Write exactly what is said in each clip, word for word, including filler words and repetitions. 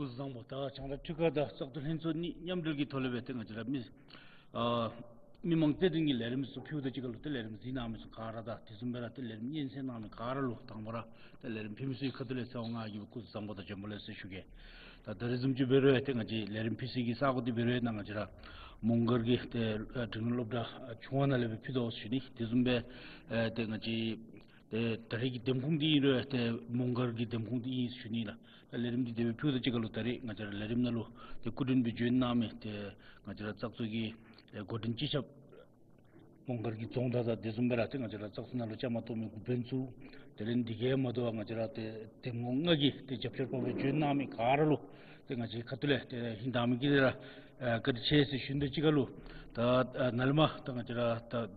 སྐུ་གཟུགས་བཟང་པོ། ད་རྒྱང་བསྒྲགས་ཐོག་ཁ་དང་བཙག་འཐུ་ལྷན་ཚོགས་གཉིས་མཉམ་འབྲེལ་གྱི་ཐོག་ལས་སྦེ་ཏེ་ང་བཅས་ར་མི་ཨ་མི་མང་སྟོན་གྱི་ལས་རིམ་ཚུ་ཕུལཝ་ད་གཅིག་ཁར་ལུ་ཏེ་ལས་རིམ་གཟིགས་གནང་མི་ཚུ་ག་ར་དང་དེ་བཟུམ་སྦེ་ར་ཏེ་ལས་རིམ་སྙན་གསན་གནང་མི་ག་ར་ལུ་དང་པ་ར་ཏེ་ལས་རིམ་ཕུལ་མི་ཚུ་གི་ཁ་ཐུག་ལས་ཚེ་དབང་ང་གིས་སྐུ་གཟུགས་བཟང་པོ་དང་བྱོན་པ་ལེགས་སོ་ཞུ་གེ། ད་ད་རེས་བཟུམ་ཅིག་འབད་རུང་ཏེ་ང་བཅས་ལས་རིམ་ཕུལ་སའི་གི་ས་གོ་འདི་འབད་རུང་ནཱ་ང་བཅས་ར་མོང་སྒར་གྱི་ཏེ་ཨ་འབྲིང་རིམ་སློབ་གྲྭ་ཨ་ཆུང་བ་ནང་ལས་སྦེ་ཕུལ་དོ་ཟེར་ཞུ་ནི། དེ་བཟུམ་སྦེ་ཨེ་ཏེ་ང་བཅས་ཏེ་ད་རེས་ཀྱི་འདེམས་ཁོངས་འདི་ཨིན་རུང་ཏེ་མོང་སྒར་གྱི་འདེམས་ཁོངས་འདི་ཨིན་ཟེར་ཞུ་ནི་ལགས། ད་ལས་རིམ་འདི་དེ་སྦེ་ཕུལཝ་ད་གཅིག་ཁར་ལུ་ད་རེས་ང་བཅས་ར་ལས་རིམ་ནང་ལུ་ཏེ་སྐུ་མགྲོན་སྦེ་བྱོན་གནང་མི་ཏེ་ང་བཅས་ར་བཙག་འཐུ་གི་ཨེ་འགོ་འདྲེན་སྤྱི་ཁྱབ་མོང་སྒར་གྱི་རྫོང་བདག་དང་དེ་བཟུམ་སྦེ་ར་ཏེ་ང་བཅས་ར་བཙག་འཐུ་ནང་ལུ་བཅའ་མར་གཏོགས་མི་འགོ་དཔོན་ཚུ། དེ་ལས་འདི་གིས་མ་དོ་བར་ང་བཅས་ར་ཏེ་འདེམས་ངོ་ལྔ་གི་ཏེ་རྒྱབ་སྐྱོར་པ་སྦེ་བྱོན་གནང་མི་ག་ར་ལུ་ཏེ་ང་བཅས་ཁ་ཐུག་ལས་ཏེ་ཧིང་དྭངས་མའི་དཀྱིལ་ལས་ར་ཨ་བཀའ་དྲིན་ཆེ་ཟེར་ཞུ་ནི་དང་གཅིག་ཁར་ལུ་ད་ཨ་ནཱ་ལས་མར་ད་ང་བཅས་ར་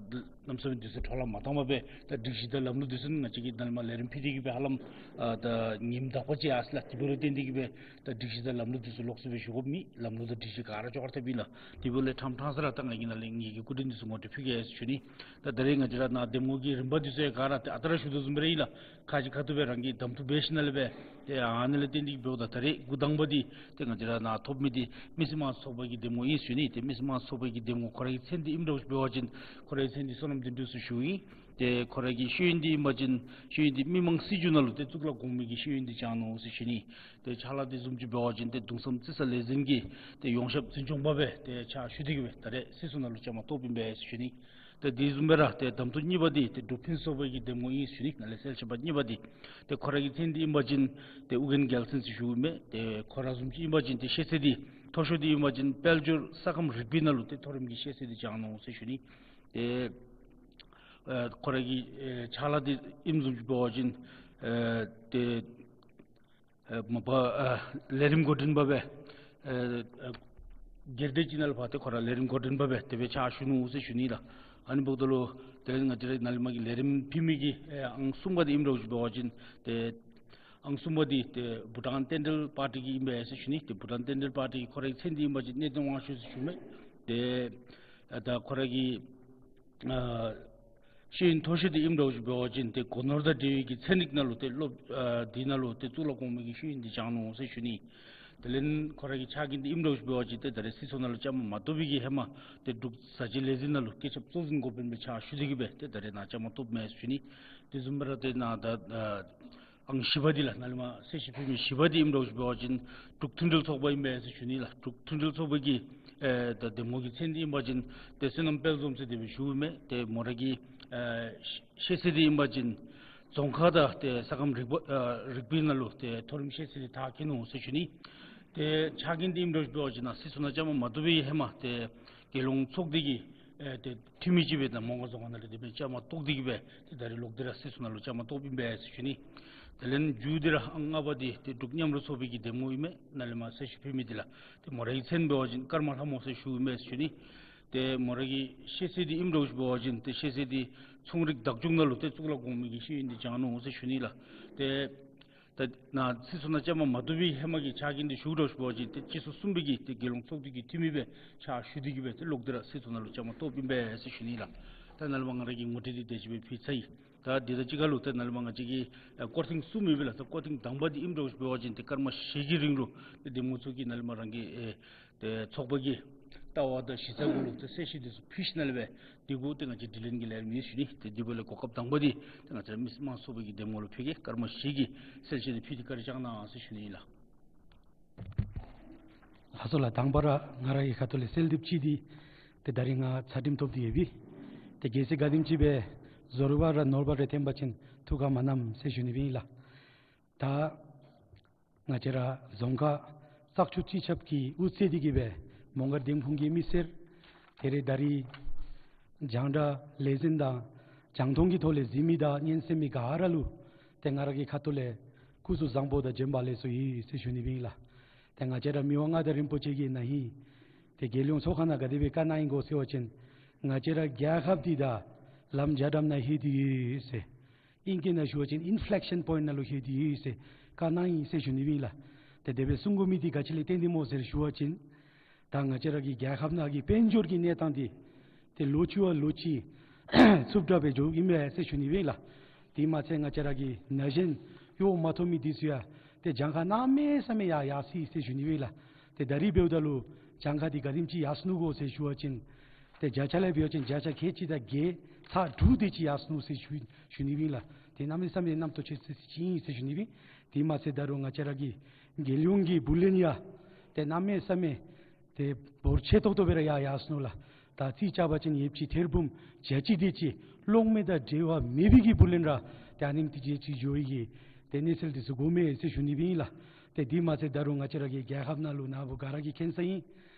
ད་གནམ་མེད་ས་མེད་དུས་ཚོད་འཕྲོ་བརླག་མ་བཏང་པར་སྦེ་ད་སྒྲིག་གཞི་དང་ལམ་ལུགས་འདི་ཚུ་ང་བཅས་ཀྱིས་ནཱ་ལས་མར་ལས་རིམ་ཕུལ་ཏེ་གི་སྦེ་ཧ་ལམ་ཨ་ད་ཉིནམ་དག་པ་ཅིག་ཡར་སོང་ཡི་ལགས། དེ་འབད་རུང་བརྟེན་ཏེ་གི་སྦེ་ད་སྒྲིག་གཞི་དང་ལམ་ལུགས་འདི་ཚུ་ལོགས་སུ་སྦེ་ཞུ་དགོཔ་མེད། ལམ་ལུགས་དང་སྒྲིག་གཞི་ག་ར་ཅོག་ར་འཐདཔ་ཨིན་ལགས། དེ་འབདཝ་ལས་ཕྲང་ཕྲང་ས་ར་ད་ང་གིས་ནཱ་ལས་ངེ་གི་སྐུ་མགྲོན་འདི་ཚུ་ངོ་སྤྲོད་ཕུལ་གེ་ཟེར་ཞུ་ནི། ད་ད་རེས་ང་བཅས་ར་ནཱ་འདེམས་ངོ་གི་རིམ་པ་འདི་ཚུ་ཡང་ག་ར་ཏེ་ཨ་རྟག་ར་ཞུ་དོ་བཟུམ་སྦེ་ར་ཨིན་ལགས། ཁ་ཅིག་ཁ་ཐུག་སྦེ་རང་གིས་གདམ་འཐུ་འབད་ཞིནམ་ལས་སྦེ་ཏེ་ཨ་ནཱ་ལས་བརྟེན་ཏེ་འབདཝ་ད་ད་རེས་འགོ་དང་པ་འདི་ཏེ་ང་བཅས་ར་ནཱ་ཐོབ་མི་འདི་མི་སེར་དམངས་གཙོ་ཚོགས་པ་གི་འདེམས་ངོ་ཨིན་ཟེར་ཞུ་ནི། ཏེ་མི་སེར་དམངས་གཙོ་ཚོགས་པ་གི་འདེམས་ངོ་ཁོ་ར་གི་མཚན་འདི་ཨིནམ་འདྲཝ་ཅིག་འབད་བ་ཅིན་ཁོ་ར་གི་མཚན་འདི་བསོད་ནམས་དོན་གྲུབ་ཟེར་ཞུཝ་ཨིན། ཏེ་ཁོ་ར་གི་ཤེས་ཡོན་འདི་ཨིན་པ་ཅིན་ཤེས་ཡོན་འདི་མི་དམངས་སྲིད་བྱུས་ནང་ལུ་ཏེ་གཙུག་ལག་གོང་མའི་གི་ཤེས་ཡོན་འདི་སྦྱངས་ནུག་ཟེར་ཞུ་ནི། ཏེ་ཕྱག་ལཱ་འདི་བཟུམ་ཅིག་འབད་བ་ཅིན་ཏེ་གདུང་བསམ་རྩེ་གསར་ལས་འཛིན་གྱི་ཏེ་ཡོངས་ཁྱབ་འཛིན་སྐྱོང་པ་སྦེ་ཏེ་ཕྱག་ཞུ་སྟེ་གི་སྦེ་ད་རེས་སྲིད་ཚོགས་ནང་ལུ་བཅའ་མར་གཏོགསཔ་ཨིན་པས་ཟེར་ཞུ་ནི། ཏེ་དེ་བཟུམ་སྦེ་ར་ཏེ་གདམ་འཐུ་གཉིས་པ་འདི་ཏེ་འབྲུག་ཕུན་སུམ་ཚོགས་པའི་གི་འདེམས་ངོ་ཨིན་ཟེར་ཞུ་ནི། ནཱ་ལས་གསལ་ཆེ་བ་གཉིས་པ་འདི་ཏེ་ཁོ་ར་གི་མཚན་འདི་ཨིན་པ་ཅིན་ཏེ་ཨོ་རྒྱན་རྒྱལ་མཚན་ཟེར་ཞུཝ་མས། ཏེ་ཁོ་ར་བཟུམ་ཅིག་ཨིན་པ་ཅིན་ཏེ་ཤེས་ཚད་འདི་མཐོ་ཤོས་འདི་ཨིན་པ་ཅིན་དཔལ་འབྱོར་ས་ཁམས་རིག་པའི་ནང་ལུ་ཏེ་མཐོ་རིམ་གྱི་ཤེས་ཚད་འདི་སྦྱངས་ནུག་ཟེར་ཞུ་ནི། ཏེ་ཨེ་ཁོ་ར་གི་ཨེ་ཕྱག་ལཱ་འདི་ཨིནམ་བཟུམ་ཅིག་འབད་བ་ཅིན་ཨེ་ཏེ་ཨེ་མ་པ་ཨེ་ལས་རིམ་འགོ་འདྲེན་པ་སྦེ་ཨེ་ཨེ་སྒེར་སྡེ་ཅིག་ནང་ལུ་ཕར་ཏེ་ཁོ་ར་ལས་རིམ་འགོ་འདྲེན་པ་སྦེ་དེ་སྦེ་ཕྱག་ཞུ་ནུག་ཟེར་ཞུ་ནི་ལགས། ཨ་ནི་འབདཝ་ད་ལུ་ཏེ་ང་བཅས་ར་ནཱ་ལས་མར་གྱི་ལས་རིམ་ཕུལ་མི་གི་ཨེ་ཨང་གསུམ་པ་འདི་ཨིནམ་འདྲཝ་ཅིག་འབད་བ་ཅིན་ཏེ་ཨང་གསུམ་པ་འདི་ཏེ་བྷུ་ཊཱན་བསྟན་འགྲོའི་པར་ཊི་གི་ཨིན་པས་ཟེར་ཞུ་ནི། ཏེ་བྷུ་ཊཱན་བསྟན་འགྲོའི་པར་ཊི་གི་ཁོ་རའི་མཚན་འདི་ཨིན་པ་ཅིན་གནས་བརྟན་དབང་ཕྱུག་ཟེར་ཞུཝ་མས། ཏེ་ཨ་ད་ཁོ་ར་གི་ཨ་ཤེས་ཡོན་མཐོ་ཤོས་འདི་ཨིནམ་འདྲཝ་ཅིག་འབད་བ་ཅིན་ཏེ་སྒོ་ནོར་དང་འབྲེལ་བའི་གི་ཚན་རིག་ནང་ལུ་ཏེ་སློབ་ཨ་འདི་ནང་ལུ་ཏེ་གཙུག་ལག་གོང་མའི་གི་ཤེས་ཡོན་འདི་སྦྱངས་ནུག་ཟེར་ཞུ་ནི། དེ་ལས་ཁོ་ར་གི་ཕྱག་འགན་འདི་ཨིནམ་འདྲཝ་ཅིག་འབད་བ་ཅིན་ཏེ་ད་རེས་སྲིད་ཚོགས་ནང་ལུ་བཅའ་མར་མ་གཏོགས་པའི་གི་ཧེ་མ་ཏེ་འབྲུག་བཟའ་བཅའ་ལས་འཛིན་ནང་ལུ་བཀོད་ཁྱབ་གཙོ་འཛིན་འགོ་དཔོན་སྦེ་ཕྱག་ཞུ་སྟེ་གི་སྦེ་ཏེ་ད་རེས་ནཱ་བཅའ་མར་གཏོགསཔ་མས་ཟེར་ཞུ་ནི། དེ་བཟུམ་སྦེ་ར་ཏེ་ནཱ་ད་ཨ་ཨང་བཞི་པ་འདི་ལགས། ནཱ་ལས་མར་གསལ་བཤད་ཕུལ་མི་བཞི་པ་འདི་ཨིནམ་འདྲཝ་ཅིག་འབད་བ་ཅིན་འབྲུག་མཐུན་སྒྲིལ་ཚོགས་པ་ཨིན་པས་ཟེར་ཞུ་ནི་ལགས། འབྲུག་མཐུན་སྒྲིལ་ཚོགས་པ་གི་ཨེ་ད་འདེམས་ངོ་གི་མཚན་འདི་ཨིན་པ་ཅིན་ཏེ་བསོད་ནམས་དཔལ་འཛོམས་ཟེར་དེ་སྦེ་ཞུཝ་མས། ཏེ་མོ་ར་གི་ཨེ་ཤེས་ཤེས་ཚད་འདི་ཨིན་པ་ཅིན་རྫོང་ཁ་དང་ཏེ་ས་ཁམས་རིག་པ་ཨེ་རིག་པའི་ནང་ལུ་ཏེ་མཐོ་རིམ་ཤེས་ཚད་འདི་མཐར་འཁྱོལ་ནུག་ཟེར་ཞུ་ནི། ཏེ་ཕྱག་འགན་འདི་ཨིནམ་འདྲཝ་ཅིག་འབད་བ་ཅིན་ནཱ་སྲིད་ཚོགས་ནང་བཅའ་མར་མ་གཏོགས་པའི་ཧེ་མ་ཏེ་རྒྱལ་ཡོངས་ཚོགས་སྡེ་གི་ཨེ་ཏེ་འཐུས་མི་ཅིག་སྦེ་ད་མོང་སྒར་རྫོང་ཁག་ནང་ལས་དེ་སྦེ་བཅའ་མར་གཏོགས་ཏེ་གི་སྦེ་ཏེ་ད་རེས་ལོག་སྟེ་ར་སྲིད་ཚོགས་ནང་ལུ་བཅའ་མར་གཏོགསཔ་ཨིན་པས་ཟེར་ཞུ་ནི། དེ་ལས་མཇུག་འདི་ར་ཨང་ལྔ་པ་འདི་ཏེ་འབྲུག་མཉམ་རུབ་ཚོགས་པའི་གི་འདེམས་ངོ་ཨིན་མས། ནཱ་ལས་མར་གསལ་བཤད་ཕུལ་མི་འདི་ལགས། ཏེ་མོ་རའི་མཚན་འབད་བ་ཅིན་ཀརྨ་ལྷ་མོ་ཟེར་ཞུཝ་མས་ཟེར་ཞུ་ནི། ཏེ་མོ་ར་གི་ཤེས་ཚད་འདི་ཨིནམ་འདྲཝ་ཅིག་འབད་བ་ཅིན་ཏེ་ཤེས་ཚད་འདི་ཚོང་རིག་བདག་སྐྱོང་ནང་ལུ་ཏེ་གཙུག་ལག་གོང་མའི་གི་ཤེས་ཡོན་འདི་སྦྱངས་ནུག་ཟེར་ཞུ་ནི་ལགས། ཏེ་ད་ནཱ་སྲིད་ཚོགས་ནང་བཅའ་མར་མ་གཏོགས་པའི་ཧེ་མ་གི་ཕྱག་འགན་འདི་ཞུ་འདྲཝ་ཅིག་འབད་བ་ཅིན་ཏེ་སྤྱི་ཚོགས་གསུམ་པའི་གི་ཏེ་རྒྱལ་ཡོངས་ཚོགས་སྡེ་གི་འཐུས་མི་སྦེ་ཕྱག་ཞུ་སྟེ་གི་སྦེ་ཏེ་ལོག་སྟེ་ར་སྲིད་ཚོགས་ནང་ལུ་བཅའ་མར་གཏོགསཔ་ཨིན་པས་ཟེར་ཞུ་ནི་ལགས། ད་ནཱ་ལས་མར་ང་ར་གི་ངོ་སྤྲོད་འདི་དེ་ཅིག་སྦེ་ཕུལ་ཚར་ཡི། ད་འདི་དང་གཅིག་ཁར་ལུ་ད་ནཱ་ལས་མར་ང་བཅས་ཀྱི་ཨེ་སྐོར་ཐེངས་གསུམ་ཡོད་པས་ལགས། ད་སྐོར་ཐེངས་དང་པ་འདི་ཨིནམ་འདྲཝ་ཅིག་འབད་བ་ཅིན་ཏེ་སྐར་མ་བཞི་གི་རིང་ལུ་ཏེ་འདེམས་ངོ་ཚུ་གིས་ནཱ་ལས་མར་རང་གི་ཨེ་ཏེ་ཚོགས་པ་གི་ལྟ་བ་དང་གཞི་རྩ་གུ་ལུ་ཏེ་གསལ་བཤད་འདི་ཚུ་ཕུལ་ཞིནམ་ལས་སྦེ་དེ་གུ་ཏེ་ང་བཅས་དྲི་ལན་གྱི་ལས་རིམ་ཨིན་ཞུ་ནི། ཏེ་དེ་འབདཝ་ལས་གོ་སྐབས་དང་པ་འདི་ཏེ་ང་བཅས་ར་མི་སེར་དམངས་གཙོ་ཚོགས་པའི་གི་འདེམས་ངོ་ལུ་ཕུལ་གེ། སྐར་མ་བཞི་གི་གསལ་བཤད་འདི་ཕུལ་ཏེ་བཀའ་དྲིན་བསྐྱང་གནང་ཟེར་ཞུ་ནི་ཨིན་ལགས། ལགས་སོ་ལགས། དང་པ་ར་ང་ར་གི་ཁ་ཐུག་ལས་གསོལ་འདེབས་ཅིག་འདི་ཏེ་ད་རིས་ང་ཚར་ཁྲིམས་ཐོབ་སྟེ་ཡོད་པས། ཏེ་གལ་སྲིད་ག་དེམ་ཅིག་སྦེ་འཛོལ་བ་ར་ནོར་བ་རེ་ཐོན་པ་ཅིན་ཐུགས་ཁར་མ་བསྣམས་ཟེར་ཞུ་ནི་ཨིན་ལགས། ད་ང་བཅས་ར་རྫོང་ཁག་བཙག་འཐུ་སྤྱི་ཁྱབ་ཀྱིས་དབུ་རྩེ་སྟེ་གི་སྦེ་མོང་སྒར་འདེམས་ཁོངས་ཀྱི་མི་སེར་ཏེ་རེ་ད་རིས་རྒྱང་བསྒྲགས་ལས་འཛིན་དང་རྒྱང་མཐོང་གི་ཐོག་ལས་གཟིགས་མི་དང་སྙན་གསན་མི་ག་ར་ལུ་ཏེ་ང་ར་གི་ཁ་ཐུག་ལས་སྐུ་གཟུགས་བཟང་པོ་དང་བྱོན་པ་ལེགས་སོ་ཡོད་ཟེར་ཞུ་ནི་ཨིན་ལགས། ཏེ་ང་བཅས་ར་མི་དབང་མངའ་བདག་རིན་པོ་ཆེ་གིས་ན་ཧིང་ཏེ་རྒྱལ་ཡོངས་ཚོགས་ཁང་ནང་ག་དེ་སྦེ་བཀའ་གནང་ཡི་གོ་ཟེར་བ་ཅིན་ང་བཅས་ར་རྒྱལ་ཁབ་འདི་ད་ལམ་རྒྱ་གྲམ་ནང་ལྷོད་དེ་ཡོད་ཟེར། ཨིང་སྐད་ནང་ཞུ་བ་ཅིན་ཨིན་ཕི་ལེག་ཤཱན་པོའིནཊ་ནང་ལུ་ལྷོད་དེ་ཡོད་ཟེར་བཀའ་གནང་ཡི་ཟེར་ཞུ་ནི་ཨིན་ལགས། ཏེ་དེ་སྦེ་གསུང་དགོ་མི་འདི་ག་ཅི་ལས་བརྟེན་ཏེ་སྨོ་ཟེར་ཞུ་བ་ཅིན་ད་ང་བཅས་ར་གི་རྒྱལ་ཁབ་ནང་གི་དཔལ་འབྱོར་གྱི་གནས་སྟངས་འདི་ཏེ་ལོ་གཅིག་བ་ལོ་གཅིག་རྩུབ་དྲགས་སྦེ་འགྱོཝ་ཨིན་མས་ཟེར་ཞུ་ནི་ཨིན་ལགས། དེ་མ་ཚད་ང་བཅས་ར་གི་ན་གཞོན་གཡོག་མ་ཐོབ་མི་འདི་ཚུ་ཡང་ ཏེ་གྱངས་ཁ་གནམ་མེད་ས་མེད་ཡར་ཡར་སོ་ཡི་ཟེར་ཞུ་ནི་ཨིན་ལགས། ཏེ་ད་རིས་འབདཝ་ད་ལུ་གྱངས་ཁ་འདི་ག་དེམ་ཅིག་ཡར་སོ་ནུག་གོ་ཟེར་ཞུ་བ་ཅིན་ཏེ་བརྒྱ་ཆ་ལས་འབད་བ་ཅིན་བརྒྱ་ཆ་ཁལ་གཅིག་དང་བརྒྱད་ཚག་དྲུག་དེ་ཅིག་ཡར་སོ་ནུག་ཟེར་ཞུ་ཞུ་ནི་ཨིན་ལགས། ཏེ་གནམ་མེད་ས་མེད་རྣམ་རྟོག་ཆེ་ཤོས་ཅིག་ཨིན་ཟེར་ཞུ་ནི་ཨིན། དེ་མ་ཚད་ད་རུང་ང་བཅས་ར་གི་རྒྱལ་ཡོངས་ཀྱི་བུ་ལོན་ཡང་ཏེ་གནམ་མེད་ས་མེད་ཏེ་འབོར་ཆེ་ཏོག་ཏོ་སྦེ་ར་ཡར་ཡར་སོ་ནུག་ལགས། ད་རྩིས་རྐྱབ་པ་ཅིན་ཡོདཔ་ཅིག་ཐེར་འབུམ་བརྒྱ་གཅིག་དེ་ཅིག་གློག་མེ་དང་འབྲེལ་བ་མེད་པའི་གི་བུ་ལོན་ར་ཏེ་ཨ་ནེམ་ཅིག་དེ་ཅིག་འགྱོ་ཡི་གི་ཏེ་གནས་ཚུལ་འདི་ཚུ་གོཝ་མས་ཟེར་ཞུ་ནི་ཨིན་ལགས། ཏེ་དེ་མ་ཚད་ད་རུང་ང་བཅས་ར་གི་རྒྱལ་ཁབ་ནང་ལུ་ནཱ་བུ་ག་ར་གིས་མཁྱེན་ས་ཨིན།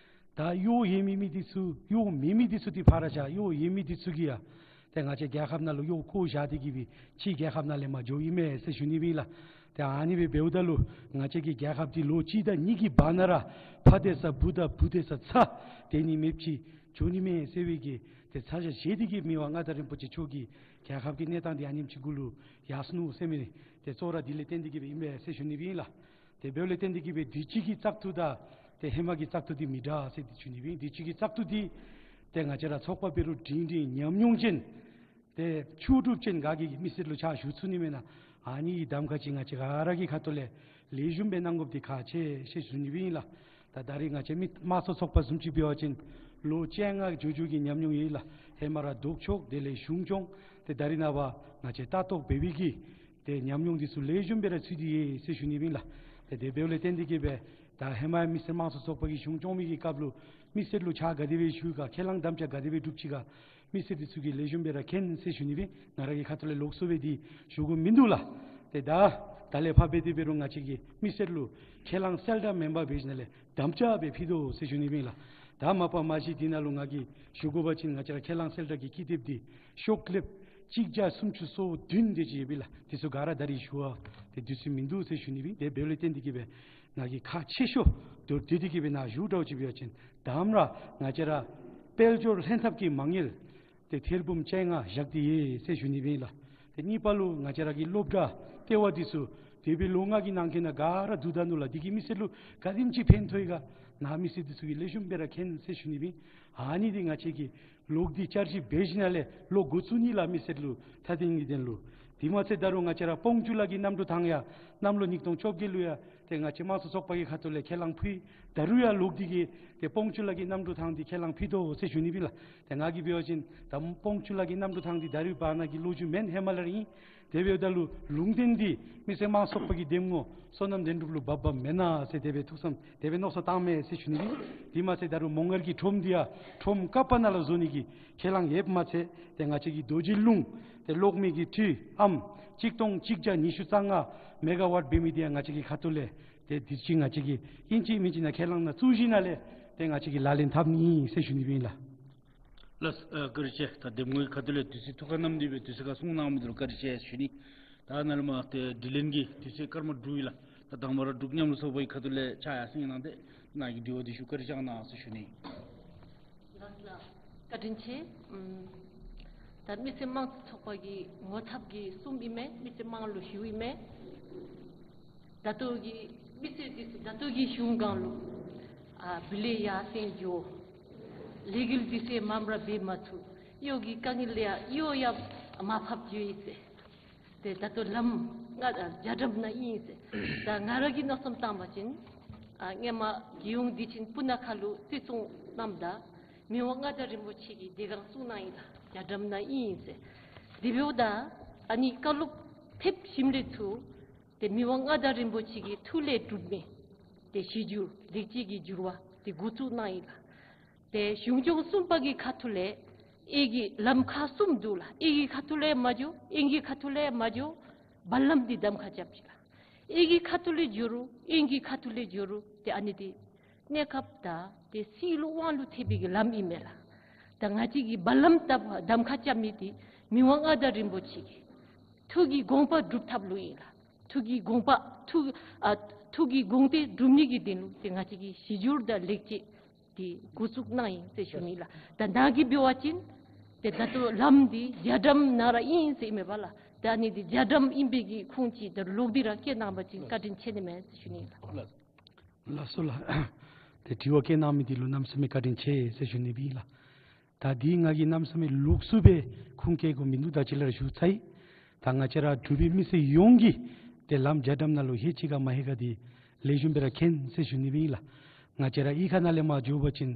ད་གཡོག་ཡོད་མི་མི་འདི་ཚུ་གཡོག་མེད་མི་འདི་ཚུ་འདི་ཕར་བཞག། གཡོག་ཡོད་མི་འདི་ཚུ་གིས་ཡང་ཏེ་ང་བཅས་རྒྱལ་ཁབ་ནང་ལུ་གཡོག་བཀོ་བཞག་སྟེ་གི་སྦེ་ཕྱི་རྒྱལ་ཁབ་ནང་ལས་མར་འགྱོཝ་ཨིན་མས་ཟེར་ཞུ་ནི་ཨིན་ལགས། ཏེ་ཨ་ནི་སྦེ་འབདཝ་ད་ལུ་ང་བཅས་ཀྱི་རྒྱལ་ཁབ་འདི་ལོ་གཅིག་དང་གཉིས་ཀྱི་བར་ན་ར་ཕ་སྡོད་ས་བུ་དང་བུ་སྡོད་ས་ཚ་དེ་ནི་མེདཔ་ཅིག་འགྱོ་ནི་མས་ཟེར་བའི་གི་ཏེ་ཚ་གྱང་བཞེས་ཏེ་གི་མི་དབང་མངའ་བདག་རིན་པོ་ཆེ་མཆོག་གིས་རྒྱལ་ཁབ་ཀྱི་གནས་སྟངས་འདི་ཨ་ནེམ་ཅིག་གུ་ལུ་ཡར་སོ་ནུག་ཟེར་མི་ཏེ་གཙོ་བོ་ར་འདི་ལས་བརྟེན་ཏེ་གི་སྦེ་ཨིན་པས་ཟེར་ཞུ་ནི་ཨིན་ལགས། ཏེ་འབདཝ་ལས་བརྟེན་ཏེ་གི་སྦེ་དུས་ཅི་གི་བཙག་འཐུ་དང་ཏེ་ཧེ་མ་གི་བཙག་འཐུ་འདི་མི་འདྲ་ཟེར་འདི་ཞུ་ནི་ཨིན། དུས་ཅི་གི་བཙག་འཐུ་འདི་ཏེ་ང་བཅས་ར་ཚོགས་པ་འབད་རུང་སྒྲིང་སྒྲིང་ཉམས་མྱོང་ཅན་ཏེ་ལྕོགས་གྲུབ་ཅན་ག་གིས་མི་སེར་ལུ་ཕྱག་ཞུ་ཚུགས་ནི་མེན་ན། ཨ་ནི་གི་གདམ་ཁ་ཅིག་ང་བཅས་ག་ར་གི་ཁ་ཐུག་ལས་ལེགས་ཤོམ་སྦེ་གནང་དགོཔ་འདི་ཁག་ཆེ་ཟེར་ཞུ་ནི་ཨིན་ལགས། ད་ད་རིས་ང་བཅས་མི་དམངས་གཙོ་ཚོགས་པ་བཟུམ་ཅིག་འབད་བ་ཅིན་ལོ་བཅོ་ལྔ་འགྱོ་འགྱོ་གི་ཉམས་མྱོང་ཡོད་ལགས། ཧེ་མ་ར་ལྡོག་ཕྱོགས་དེ་ལས་གཞུང་སྐྱོང་ཏེ་ད་རིས་ནངས་པ་ང་བཅས་ལྟ་རྟོག་འབད་བའི་གི་ཏེ་ཉམས་མྱོང་འདི་ཚུ་ལེགས་ཤོམ་སྦེ་ར་ཚུད་དེ་ཡོད་ཟེར་ཞུ་ནི་ཨིན་ལགས། ཏེ་དེ་འབདཝ་ལས་བརྟེན་ཏེ་གི་སྦེ་ད་ཧེ་མ་མི་སེར་དམངས་གཙོ་ཚོགས་པ་གི་གཞུང་སྐྱོང་མི་གི་སྐབས་ལུ་མི་སེར་ལུ་ཕྱག་ག་དེ་སྦེ་ཞུ་ག་ཁས་བླངས་དམ་བཅའ་ག་དེ་སྦེ་སྒྲུབ་ཅི་ག་མི་སེར་འདི་ཚུ་གིས་ལེགས་ཤོམ་སྦེ་ར་མཁྱེན་ཟེར་ཞུ་ནི་སྦེ་ང་ར་གི་ཁ་ཐུག་ལས་ལོགས་སུ་སྦེ་འདི་ཞུ་དགོཔ་མིན་འདུག་ལགས། ཏེ་ད་ད་ལས་ཕར་འབད་དེ་འབད་རུང་ང་བཅས་ཀྱིས་མི་སེར་ལུ་ཁས་བླངས་གསལ་བསྒྲགས་མེན་པར་འབད་ཞིནམ་ལས་དམ་བཅའ་སྦེ་ཕུལ་དོ་ཟེར་ཞུ་ནི་ཨིན་ལགས། ད་མ་པ་མ་གཞི་འདི་ནང་ལུ་ང་གིས་ཞུ་དགོ་པ་ཅིན་ང་བཅས་ར་ཁས་བླངས་གསལ་བསྒྲགས་ཀྱི་ཀི་དེབ་འདི་ཤོག་ལེབ་གཅིག་བརྒྱ་སུམ་ཅུ་སོ་བདུན་དེ་ཅིག་ཡོད་པས་ལགས། འདི་ཚུ་ག་ར་ད་རིས་ཞུ་བ་ཏེ་དུས་ཚོད་མིན་འདུག་ཟེར་ཞུ་ནི་ཨིན། དེ་འབདཝ་ལས་བརྟེན་ཏེ་གི་སྦེ་ང་གིས་ཁག་ཆེ་ཤོས་མདོར་བསྡུས་ཏེ་གི་སྦེ་ནཱ་ཞུ་དྲགས་ཅིག་འབད་བ་ཅིན་དང་པ་ར་ང་བཅས་ར་དཔལ་འབྱོར་ལྷན་ཐབས་ཀྱི་མ་དངུལ་ཏེ་ཐེར་འབུམ་བཅོ་ལྔ་བཞག་སྟེ་ཡོད་ཟེར་ཞུ་ནི་ཨིན་ལགས། ཏེ་གཉིས་པ་ལུ་ང་བཅས་ར་གི་སློབ་གྲྭ་ལྟེ་བ་འདི་ཚུ་འདས་པའི་ལོ་ལྔ་གི་ནང་འཁོད་ནང་ག་ར་བསྡུ་ད་ནུག་ལགས། འདི་གིས་མི་སེར་ལུ་ག་དེམ་ཅིག་ཕན་ཐོགས་ཡི་ག་ནཱ་མི་སེར་འདི་ཚུ་གིས་ལེགས་ཤོམ་སྦེ་ར་མཁྱེན་ཟེར་ཞུ་ནི་ཨིན། ཨ་ནི་འདི་ང་བཅས་ཀྱིས་ལོག་སྟེ་བསྐྱར་ཞིབ་འབད་ཞིནམ་ལས་ལོག་འགོ་བཙུགས་ནི་ལགས་མི་སེར་ལུ་ཐ་དད་ངེས་དོན་ལུ། དེ་མ་ཚད་ད་རུང་ང་བཅས་ར་སྤོང་བཅུ་ལ་གི་གནམ་གྲུ་ཐང་ཡང་གནམ་ལོ་ཉིས་སྟོང་བཅོ་བརྒྱད་ལུ་ཡང་ཏེ་ང་བཅས་དམངས་གཙོ་ཚོགས་པ་གི་ཁ་ཐུག་ལས་ཁས་བླངས་ཕུལ་ཡི། ད་རུང་ཡང་ལོག་སྟེ་གི་ཏེ་སྤོང་བཅུ་ལ་གི་གནམ་གྲུ་ཐང་འདི་ཁས་བླངས་ཕུལ་དོ་ཟེར་ཞུ་ནི་ཨིན་ལགས། ཏེ་ང་གིས་འབད་བ་ཅིན་ད་སྤོང་བཅུ་ལ་གི་གནམ་གྲུ་ཐང་འདི་ད་རིས་བར་ན་གི་ལོ་རྒྱུས་མེན། ཧེ་མ་ལས་ར་ཨིན། དེ་འབདཝ་ད་ལུ་ལུང་བསྟན་འདི་མི་སེར་དམངས་གཙོ་ཚོགས་པ་གི་འདེམས་ངོ་བསོད་ནམས་དོན་གྲུབ་ལུ་འབག་འབགཔ་མེན་ན་ཟེར་དེ་སྦེ་ཐུགས་བསམ་དེ་སྦེ་མནོ་བསམ་བཏངམ་མས་ཟེར་ཞུ་ནི་ཨིན། དེ་མ་ཚད་ད་རུང་མོང་སྒར་གྱི་ཁྲོམ་འདི་ཡང་ཁྲོམ་ཀ་པ་ནང་ལུ་བཟོ་ནི་གི་ཁས་བླངས་ཡོདཔ་མ་ཚད་ཏེ་ང་བཅས་ཀྱི་རྡོ་རྗེ་ལུང་ཏེ་གློག་མེ་གི་འཕྲུལ་ཨམ་གཅིག་སྟོང་གཅིག་བརྒྱ་ཉི་ཤུ་རྩ་ལྔ་མེ་ག་ཝཊ་འབད་མི་འདི་ཡང་ང་བཅས་ཀྱི་ཁ་ཐུག་ལས་ཏེ་དུས་ཅི་ང་བཅས་ཀྱིས་ཨིན་ཅི་མིན་ཅི་ནཱ་ཁས་བླངས་ནང་བཙུགས་ཞིནམ་ལས་ཏེ་ང་བཅས་ཀྱིས་ལག་ལེན་འཐབ་ནི་ཨིན་ཟེར་ཞུ་ནི་ཨིན་ལགས། ལགས་སོ། ཨ་བཀའ་དྲིན་ཆེ། ད་འདེམས་ངོ་གི་ཁ་ཐུག་ལས་དུས་ཚོད་ཐུགས་ཁར་བསྣམས་ཏེ་སྦེ་དུས་ཚོད་ཐུགས་ཁར་བསྣམས་མི་འདི་ལུ་བཀའ་དྲིན་ཆེ་ཞུ་ནི། ད་ནཱ་ལས་མར་ཏེ་དྲི་ལན་གྱི་དུས་ཚོད་སྐར་མ་དྲུག་ཨིན་ལགས། ད་དང་པ་ར་འབྲུག་མཉམ་རུབ་ཚོགས་པ་གི་ཁ་ཐུག་ལས་ཕྱག་ཡར་སེང་གནང་སྟེ་ནཱ་གི་དྲི་བ་འདི་ཞུ་བཀའ་དྲིན་བསྐྱང་གནང་ཟེར་ཞུ་ནི། ལགས་ལགས། བཀའ་དྲིན་ཆེ། ཨམ་ད་མི་སེར་དམངས་གཙོ་ཚོགས་པ་གི་ངོ་ཚབ་ཀྱིས་གསུངམ་ཨིན་མས། མི་སེར་དམངས་ལུ་ཞུཝ་ཨིན་མས། ད་ལྟོ་གི་མི་སེར་འདི་ཚུ་ད་ལྟོ་གི་གཞུང་སྒང་ལུ་ཨ་བུ་ལོན་ཡར་སེང་འགྱོ། ལས་འགུལ་འདི་ཚུ་མངམ་ར་འབད་མ་ཚུགས། གཡོག་གི་དཀའ་ངལ་ཡང་གཡོག་ཡང་མར་ཕབ་འགྱོ་ཡི་ཟེར། ཏེ་ད་ལྟོ་ལམ་ང་རྒྱ་གྲམ་ནང་ཨིན་ཟེར། ད་ང་ར་གིས་མནོ་བསམ་བཏང་བ་ཅིན་ཨ་སྔོན་མ་རྒྱལ་ཡོངས་དུས་ཆེན་སྤུ་ན་ཁ་ལུ་བརྩི་སྲུང་གནངམ་ད་མི་དབང་མངའ་བདག་རིན་པོ་ཆེ་གིས་དེ་སྒང་གསུངས་གནང་ཡི་ལགས། རྒྱ་གྲམ་ནང་ཨིན་ཟེར། དེ་འབདཝ་ད་ཨ་ནི་བཀའ་སློབ་ཕེབས་ཞིནམ་ལས་ཚུར་ཏེ་མི་དབང་མངའ་བདག་རིན་པོ་ཆེ་གི་ཐུགས་ལས་གྲུབ་མི་ཏེ་གཞི་འགྱུར་ལེགས་བཅོས་ཀྱི་འགྱུར་བ་འདི་འགོ་བཙུགས་གནང་ཡི་ལགས། ཏེ་གཞུང་སྐྱོང་གསུམ་པ་གི་ཁ་ཐུག་ལས་ཨེ་གི་ལམ་ཁག་གསུམ་འདུག་ལགས། ཨེ་གི་ཁ་ཐུག་ལས་མ་འགྱོ། ཨེ་གི་ཁ་ཐུག་ལས་མ་འགྱོ། བར་ལམ་འདི་གདམ་ཁ་རྐྱབ་ཅི་ལགས། ཨེ་གི་ཁ་ཐུག་ལས་འགྱོ་རུང་ཨེ་གི་ཁ་ཐུག་ལས་འགྱོ་རུང་ཏེ་ཨ་ནི་འདི་གནས་སྐབས་དང་ཏེ་སྲིད་ལུགས་དབང་ལུགས་འཐད་པའི་གི་ལམ་ཨིན་མས་ལགས། ད་ང་བཅས་ཀྱིས་བར་ལམ་གདམ་གདམ་ཁ་རྐྱབ་མི་འདི་མི་དབང་མངའ་བདག་རིན་པོ་ཆེ་གི་ཐུགས་ཀྱི་དགོངས་པ་སྒྲུབ་ཐབས་ལུ་ཨིན་ལགས། ཐུགས་ཀྱི་དགོངས་པ་ཐུགས་ཨ་ཐུགས་ཀྱི་དགོངས་དོན་སྒྲུབ་ནི་གི་དོན་ལུ་ཏེ་ང་བཅས་ཀྱིས་གཞི་འགྱུར་དང་ལེགས་བཅོས་འདི་འགོ་བཙུགས་གནང་ཡི་ཟེར་ཞུ་ནི་ལགས། ད་ནཱ་གིས་འབད་བ་ཅིན་ཏེ་ད་ལྟོ་ལམ་འདི་རྒྱ་གྲམ་ནང་ར་ཨིན་ཟེར་ཨིན་མས་པ་ལགས། ད་ཨ་ནི་འདི་རྒྱ་གྲམ་ཨིན་པའི་གི་ཁུངས་ཅིག་ད་ལོག་སྟེ་ར་བཀོད་གནང་བ་ཅིན་བཀའ་དྲིན་ཆེ་ནི་མས་ཟེར་ཞུ་ནི་ལགས། ལགས་སོ་ལགས། ཏེ་དྲི་བ་བཀོད་གནང་མི་འདི་ལུ་གནམ་མེད་ས་མེད་བཀའ་དྲིན་ཆེ་ཟེར་ཞུ་ནི་ཨིན་ལགས། ད་འདི་ང་གིས་གནམ་མེད་ས་མེད་ལོགས་སུ་སྦེ་ཁུངས་བཀལ་དགོཔ་མིན་འདུག། ད་ཅི་ལས་ར་ཞུ་ཚར་ཡི། ད་ང་བཅས་ར་འབྲུག་པའི་མི་སེར་ཡོངས་ཀྱིས་ ཏེ་ལམ་རྒྱ་གྲམ་ནང་ལུ་ལྷོད་ཅི་ག་མ་ལྷོད་ག་འདི་ལེགས་ཤོམ་སྦེ་ར་མཁྱེན་ཟེར་ཞུ་ནི་སྦེ་ཨིན་ལགས། ང་བཅས་ར་གཡུས་ཁ་ནང་ལས་མར་འགྱོ་བ་ཅིན་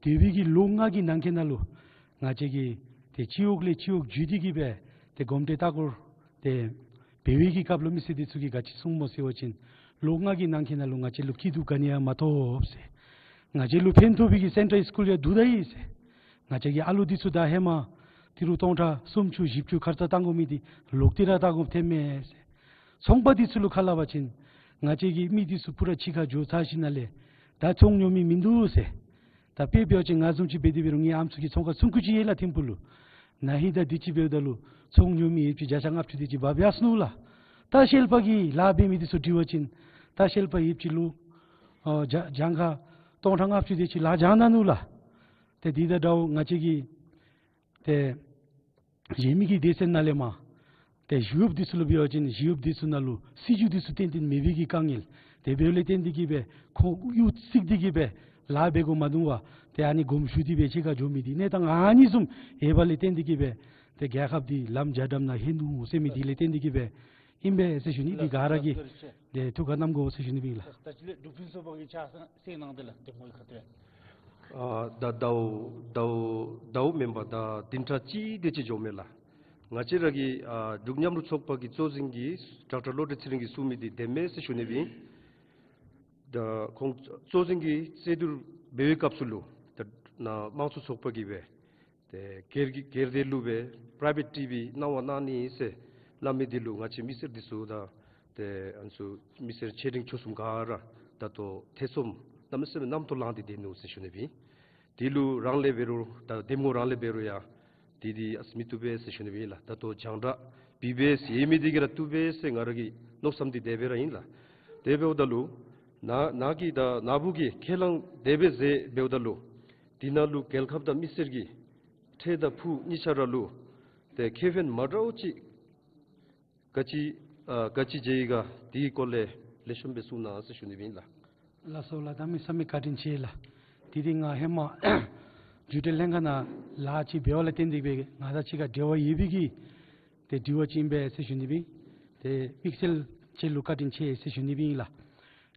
དེ་བའི་གི་ལོ་ལྔ་གི་ནང་འཁོད་ནང་ལུ་ང་བཅས་ཀྱི་ཏེ་སྤྱི་འོག་ལས་སྤྱི་འོག་བརྒྱུད་དེ་གི་སྦེ་ཏེ་གོམ་འདྲིས་ལྟ་སྐོར་ཏེ་འབད་བའི་གི་སྐབས་ལུ་མི་སེར་འདི་ཚུ་གིས་ག་ཅི་གསུངམ་སྨོ་ཟེར་བ་ཅིན་ལོ་ལྔ་གི་ནང་འཁོད་ནང་ལུ་ང་བཅས་ལུ་སྐྱིད་སྡུག་ག་ནི་ཡང་མ་ཐོབ་ཟེར། ང་བཅས་ལུ་ཕན་ཐོགས་པའི་གི་སེན་ཊར་སི་ཀུལ་ཡང་བསྡུ་ད་ཡི་ཟེར། ང་བཅས་ཀྱི་ཨ་ལོ་འདི་ཚུ་ད་ཧེ་མ་ཏི་རུ་སྟོང་ཕྲག་སུམ་ཅུ་བཞི་བཅུ་ཁར་ཙ་བཏང་དགོ་མི་འདི་ལོག་སྟེ་ར་བཏང་དགོཔ་ཐོནམ་མས་ཟེར། ཚོང་པ་འདི་ཚུ་ལུ་ཁ་སླབ་པ་ཅིན་ང་བཅས་ཀྱི་མི་འདི་ཚུ་པུ་ར་ཕྱི་ཁར་འགྱོ་ཚར་ཞིནམ་ལས་ད་ཚོང་ཉོ་མི་མིན་འདུག་ཟེར། ད་དཔེ་འབད་བ་ཅིན་ང་བཟུམ་ཅིག་འབད་དེ་འབད་རུང་ངེའི་ཨམ་སྲུ་གི་ཚོང་ཁང་སུམ་ཅུ་ཅིག་ཡོད་ལགས་ཐིམ་ཕུག་ལུ། ན་ཧིང་ད་དུས་ཅི་འབདཝ་ད་ལུ་ཚོང་ཉོ་མི་ཡོདཔ་ཅིག་བརྒྱ་ཆ་ལྔ་བཅུ་དེ་ཅིག་འབག་འབག་སོ་ནུག་ལགས། ད་ཤེལ་པ་གི་ལཱ་འབད་མི་འདི་ཚུ་དྲི་བ་ཅིན་ད་ཤེལ་པ་ཡོདཔ་ཅིག་ལུ་ཨ་གྱ་གྱངས་ཁ་སྟོང་ཕྲག་ལྔ་བཅུ་དེ་ཅིག་ལཱ་བྱང་ད་ནུག་ལགས། ཏེ་འདི་དང་འདྲཝ་ང་བཅས་ཀྱི་ཏེ་གཞན་མི་གི་སྡེ་ཚན་ནང་ལས་མར་ཏེ་ཞི་གཡོགཔ་འདི་ཚུ་ལུ་འབད་བ་ཅིན་ཞི་གཡོགཔ་འདི་ཚུ་ནང་ལུ་སྲིད་བྱུས་འདི་ཚུ་ཏན་ཏན་མེད་པའི་གི་དཀའ་ངལ། དེ་འབདཝ་ལས་བརྟེན་ཏེ་གི་སྦེ་ཁོང་གཡུག་བཙུགས་ཏེ་གི་སྦེ་ལཱ་འབད་དགོ་མ་འདུག་པར་ཏེ་ཨ་ནི་དགོངསམ་ཞུ་སྟེ་སྦེ་ཕྱི་ཁར་འགྱོ་མི་འདི་གནས་སྟངས་ཨ་ནི་བཟུམ་ཡོདཔ་ལས་བརྟེན་ཏེ་གི་སྦེ་ཏེ་རྒྱལ་ཁབ་འདི་ལམ་རྒྱ་གྲམ་ནང་ལྷོད་ནུག་ཟེར་མི་འདི་ལས་བརྟེན་ཏེ་གི་སྦེ་ཨིན་པས་ཟེར་ཞུ་ནི། འདི་ག་ར་གིས་ཏེ་ཐུགས་ཁར་བསྣམ་དགོ་ཟེར་ཞུ་ནི་སྦེ་ཨིན་ལགས། ད་ཅི་ལས་འབྲུག་ཕུན་ཚོགས་པ་གིས་ཕྱག་སེང་གནང་སྟེ་ལགས་འདེམས་ངོའི་ཁ་ཐུག་ལས། ཨ་ད་ཟླཝ་ཟླཝ་ཟླཝ་མེན་པར་ད་བདུན་ཕྲག་གཅིག་དེ་ཅིག་འགྱོཝ་མས་ལགས། ང་བཅས་ར་གི་ཨ་འབྲུག་མཉམ་རུབ་ཚོགས་པ་གི་གཙོ་འཛིན་གྱིས་ཌོག་ཊར་བློ་གྲོས་ཚེ་རིང་གིས་གསུང་མི་འདི་བདེན་མས་ཟེར་ཞུ་ནི་སྦེ་ཨིན། ད་ཁོང་གཙོ་འཛིན་གྱི་རྩོད་བསྡུར་འབད་བའི་སྐབས་སུ་ལུ་ད་ནཱ་དམངས་གཙོ་ཚོགས་པ་གིས་སྦེ་ཏེ་སྒེར་གྱི་སྒེར་སྡེ་ལུ་སྦེ་པ་རའི་བེཊ་ཊི་བི་གནང་བ་གནང་ནི་ཟེར་སླབ་མི་འདི་ལུ་ང་བཅས་མི་སེར་འདི་ཚུ་དང་ཏེ་ཨ་ནི་ཚུ་མི་སེར་ཆེ་འབྲིང་ཆུང་གསུམ་ག་ར་ད་ལྟོ་ཐེ་ཚོམ་གནམ་མེད་ས་མེད་རྣམ་རྟོག་ལངས་ཏེ་སྡོད་ནུག་ཟེར་ཞུ་ནི་སྦེ་ཨིན། དེ་ལུ་རང་ལས་འབད་རུང་ད་འདེམས་ངོ་རང་ལས་འབད་རུང་ཡང་དེ་འདི་ཨ་ཙི་མི་བཏུབ་པས་ཟེར་ཞུ་ནི་སྦེ་ཨིན་ལགས། ད་ལྟོ་རྒྱང་བསྒྲགས་བི་བི་ཨེསི་ཡོད་མི་འདི་གིས་ར་བཏུབ་པས་ཟེར་ང་ར་གིས་མནོ་བསམ་འདི་དེ་སྦེ་ར་ཨིན་ལགས། དེ་འབདཝ་ད་ལུ་ནཱ་ནཱ་གི་ད་ནཱ་བུ་གིས་ཁས་བླངས་དེ་སྦེ་མཛད་འབདཝ་ད་ལུ་དེ་ནང་ལུ་རྒྱལ་ཁབ་དང་མི་སེར་གྱི་འཕྲལ་དང་ཕུགས་གཉིས་ཆ་ར་ལུ་ཏེ་ཁེ་ཕན་མ་འདྲཝ་ཅིག་ག་ཅི་ཨ་ག་ཅི་མཇལ་ཡི་ག་དེའི་སྐོར་ལས་ལེགས་ཤོམ་སྦེ་གསུང་གནང་ཟེར་ཞུ་ནི་སྦེ་ཨིན་ལགས། ལགས་སོ་ལགས། གནམ་མེད་ས་མེད་བཀའ་དྲིན་ཆེ་ལགས། དེ་འདི་ང་ཧེ་མ་རྒྱུན་གཏན་ལྷན་ཁག་ནང་ལཱ་ཅིག་འབད་བ་ལས་བརྟེན་ཏེ་སྦེ་ང་དང་གཅིག་ཁར་འབྲེལ་བ་ཡོད་པའི་གི་ཏེ་དྲི་བ་ཅིག་ཨིན་པས་ཟེར་ཞུ་ནི་སྦེ་ཨིན། ཏེ་དམིགས་བསལ་ཅིག་ལུ་བཀའ་དྲིན་ཆེ་ཟེར་ཞུ་ནི་སྦེ་ཨིན་ལགས།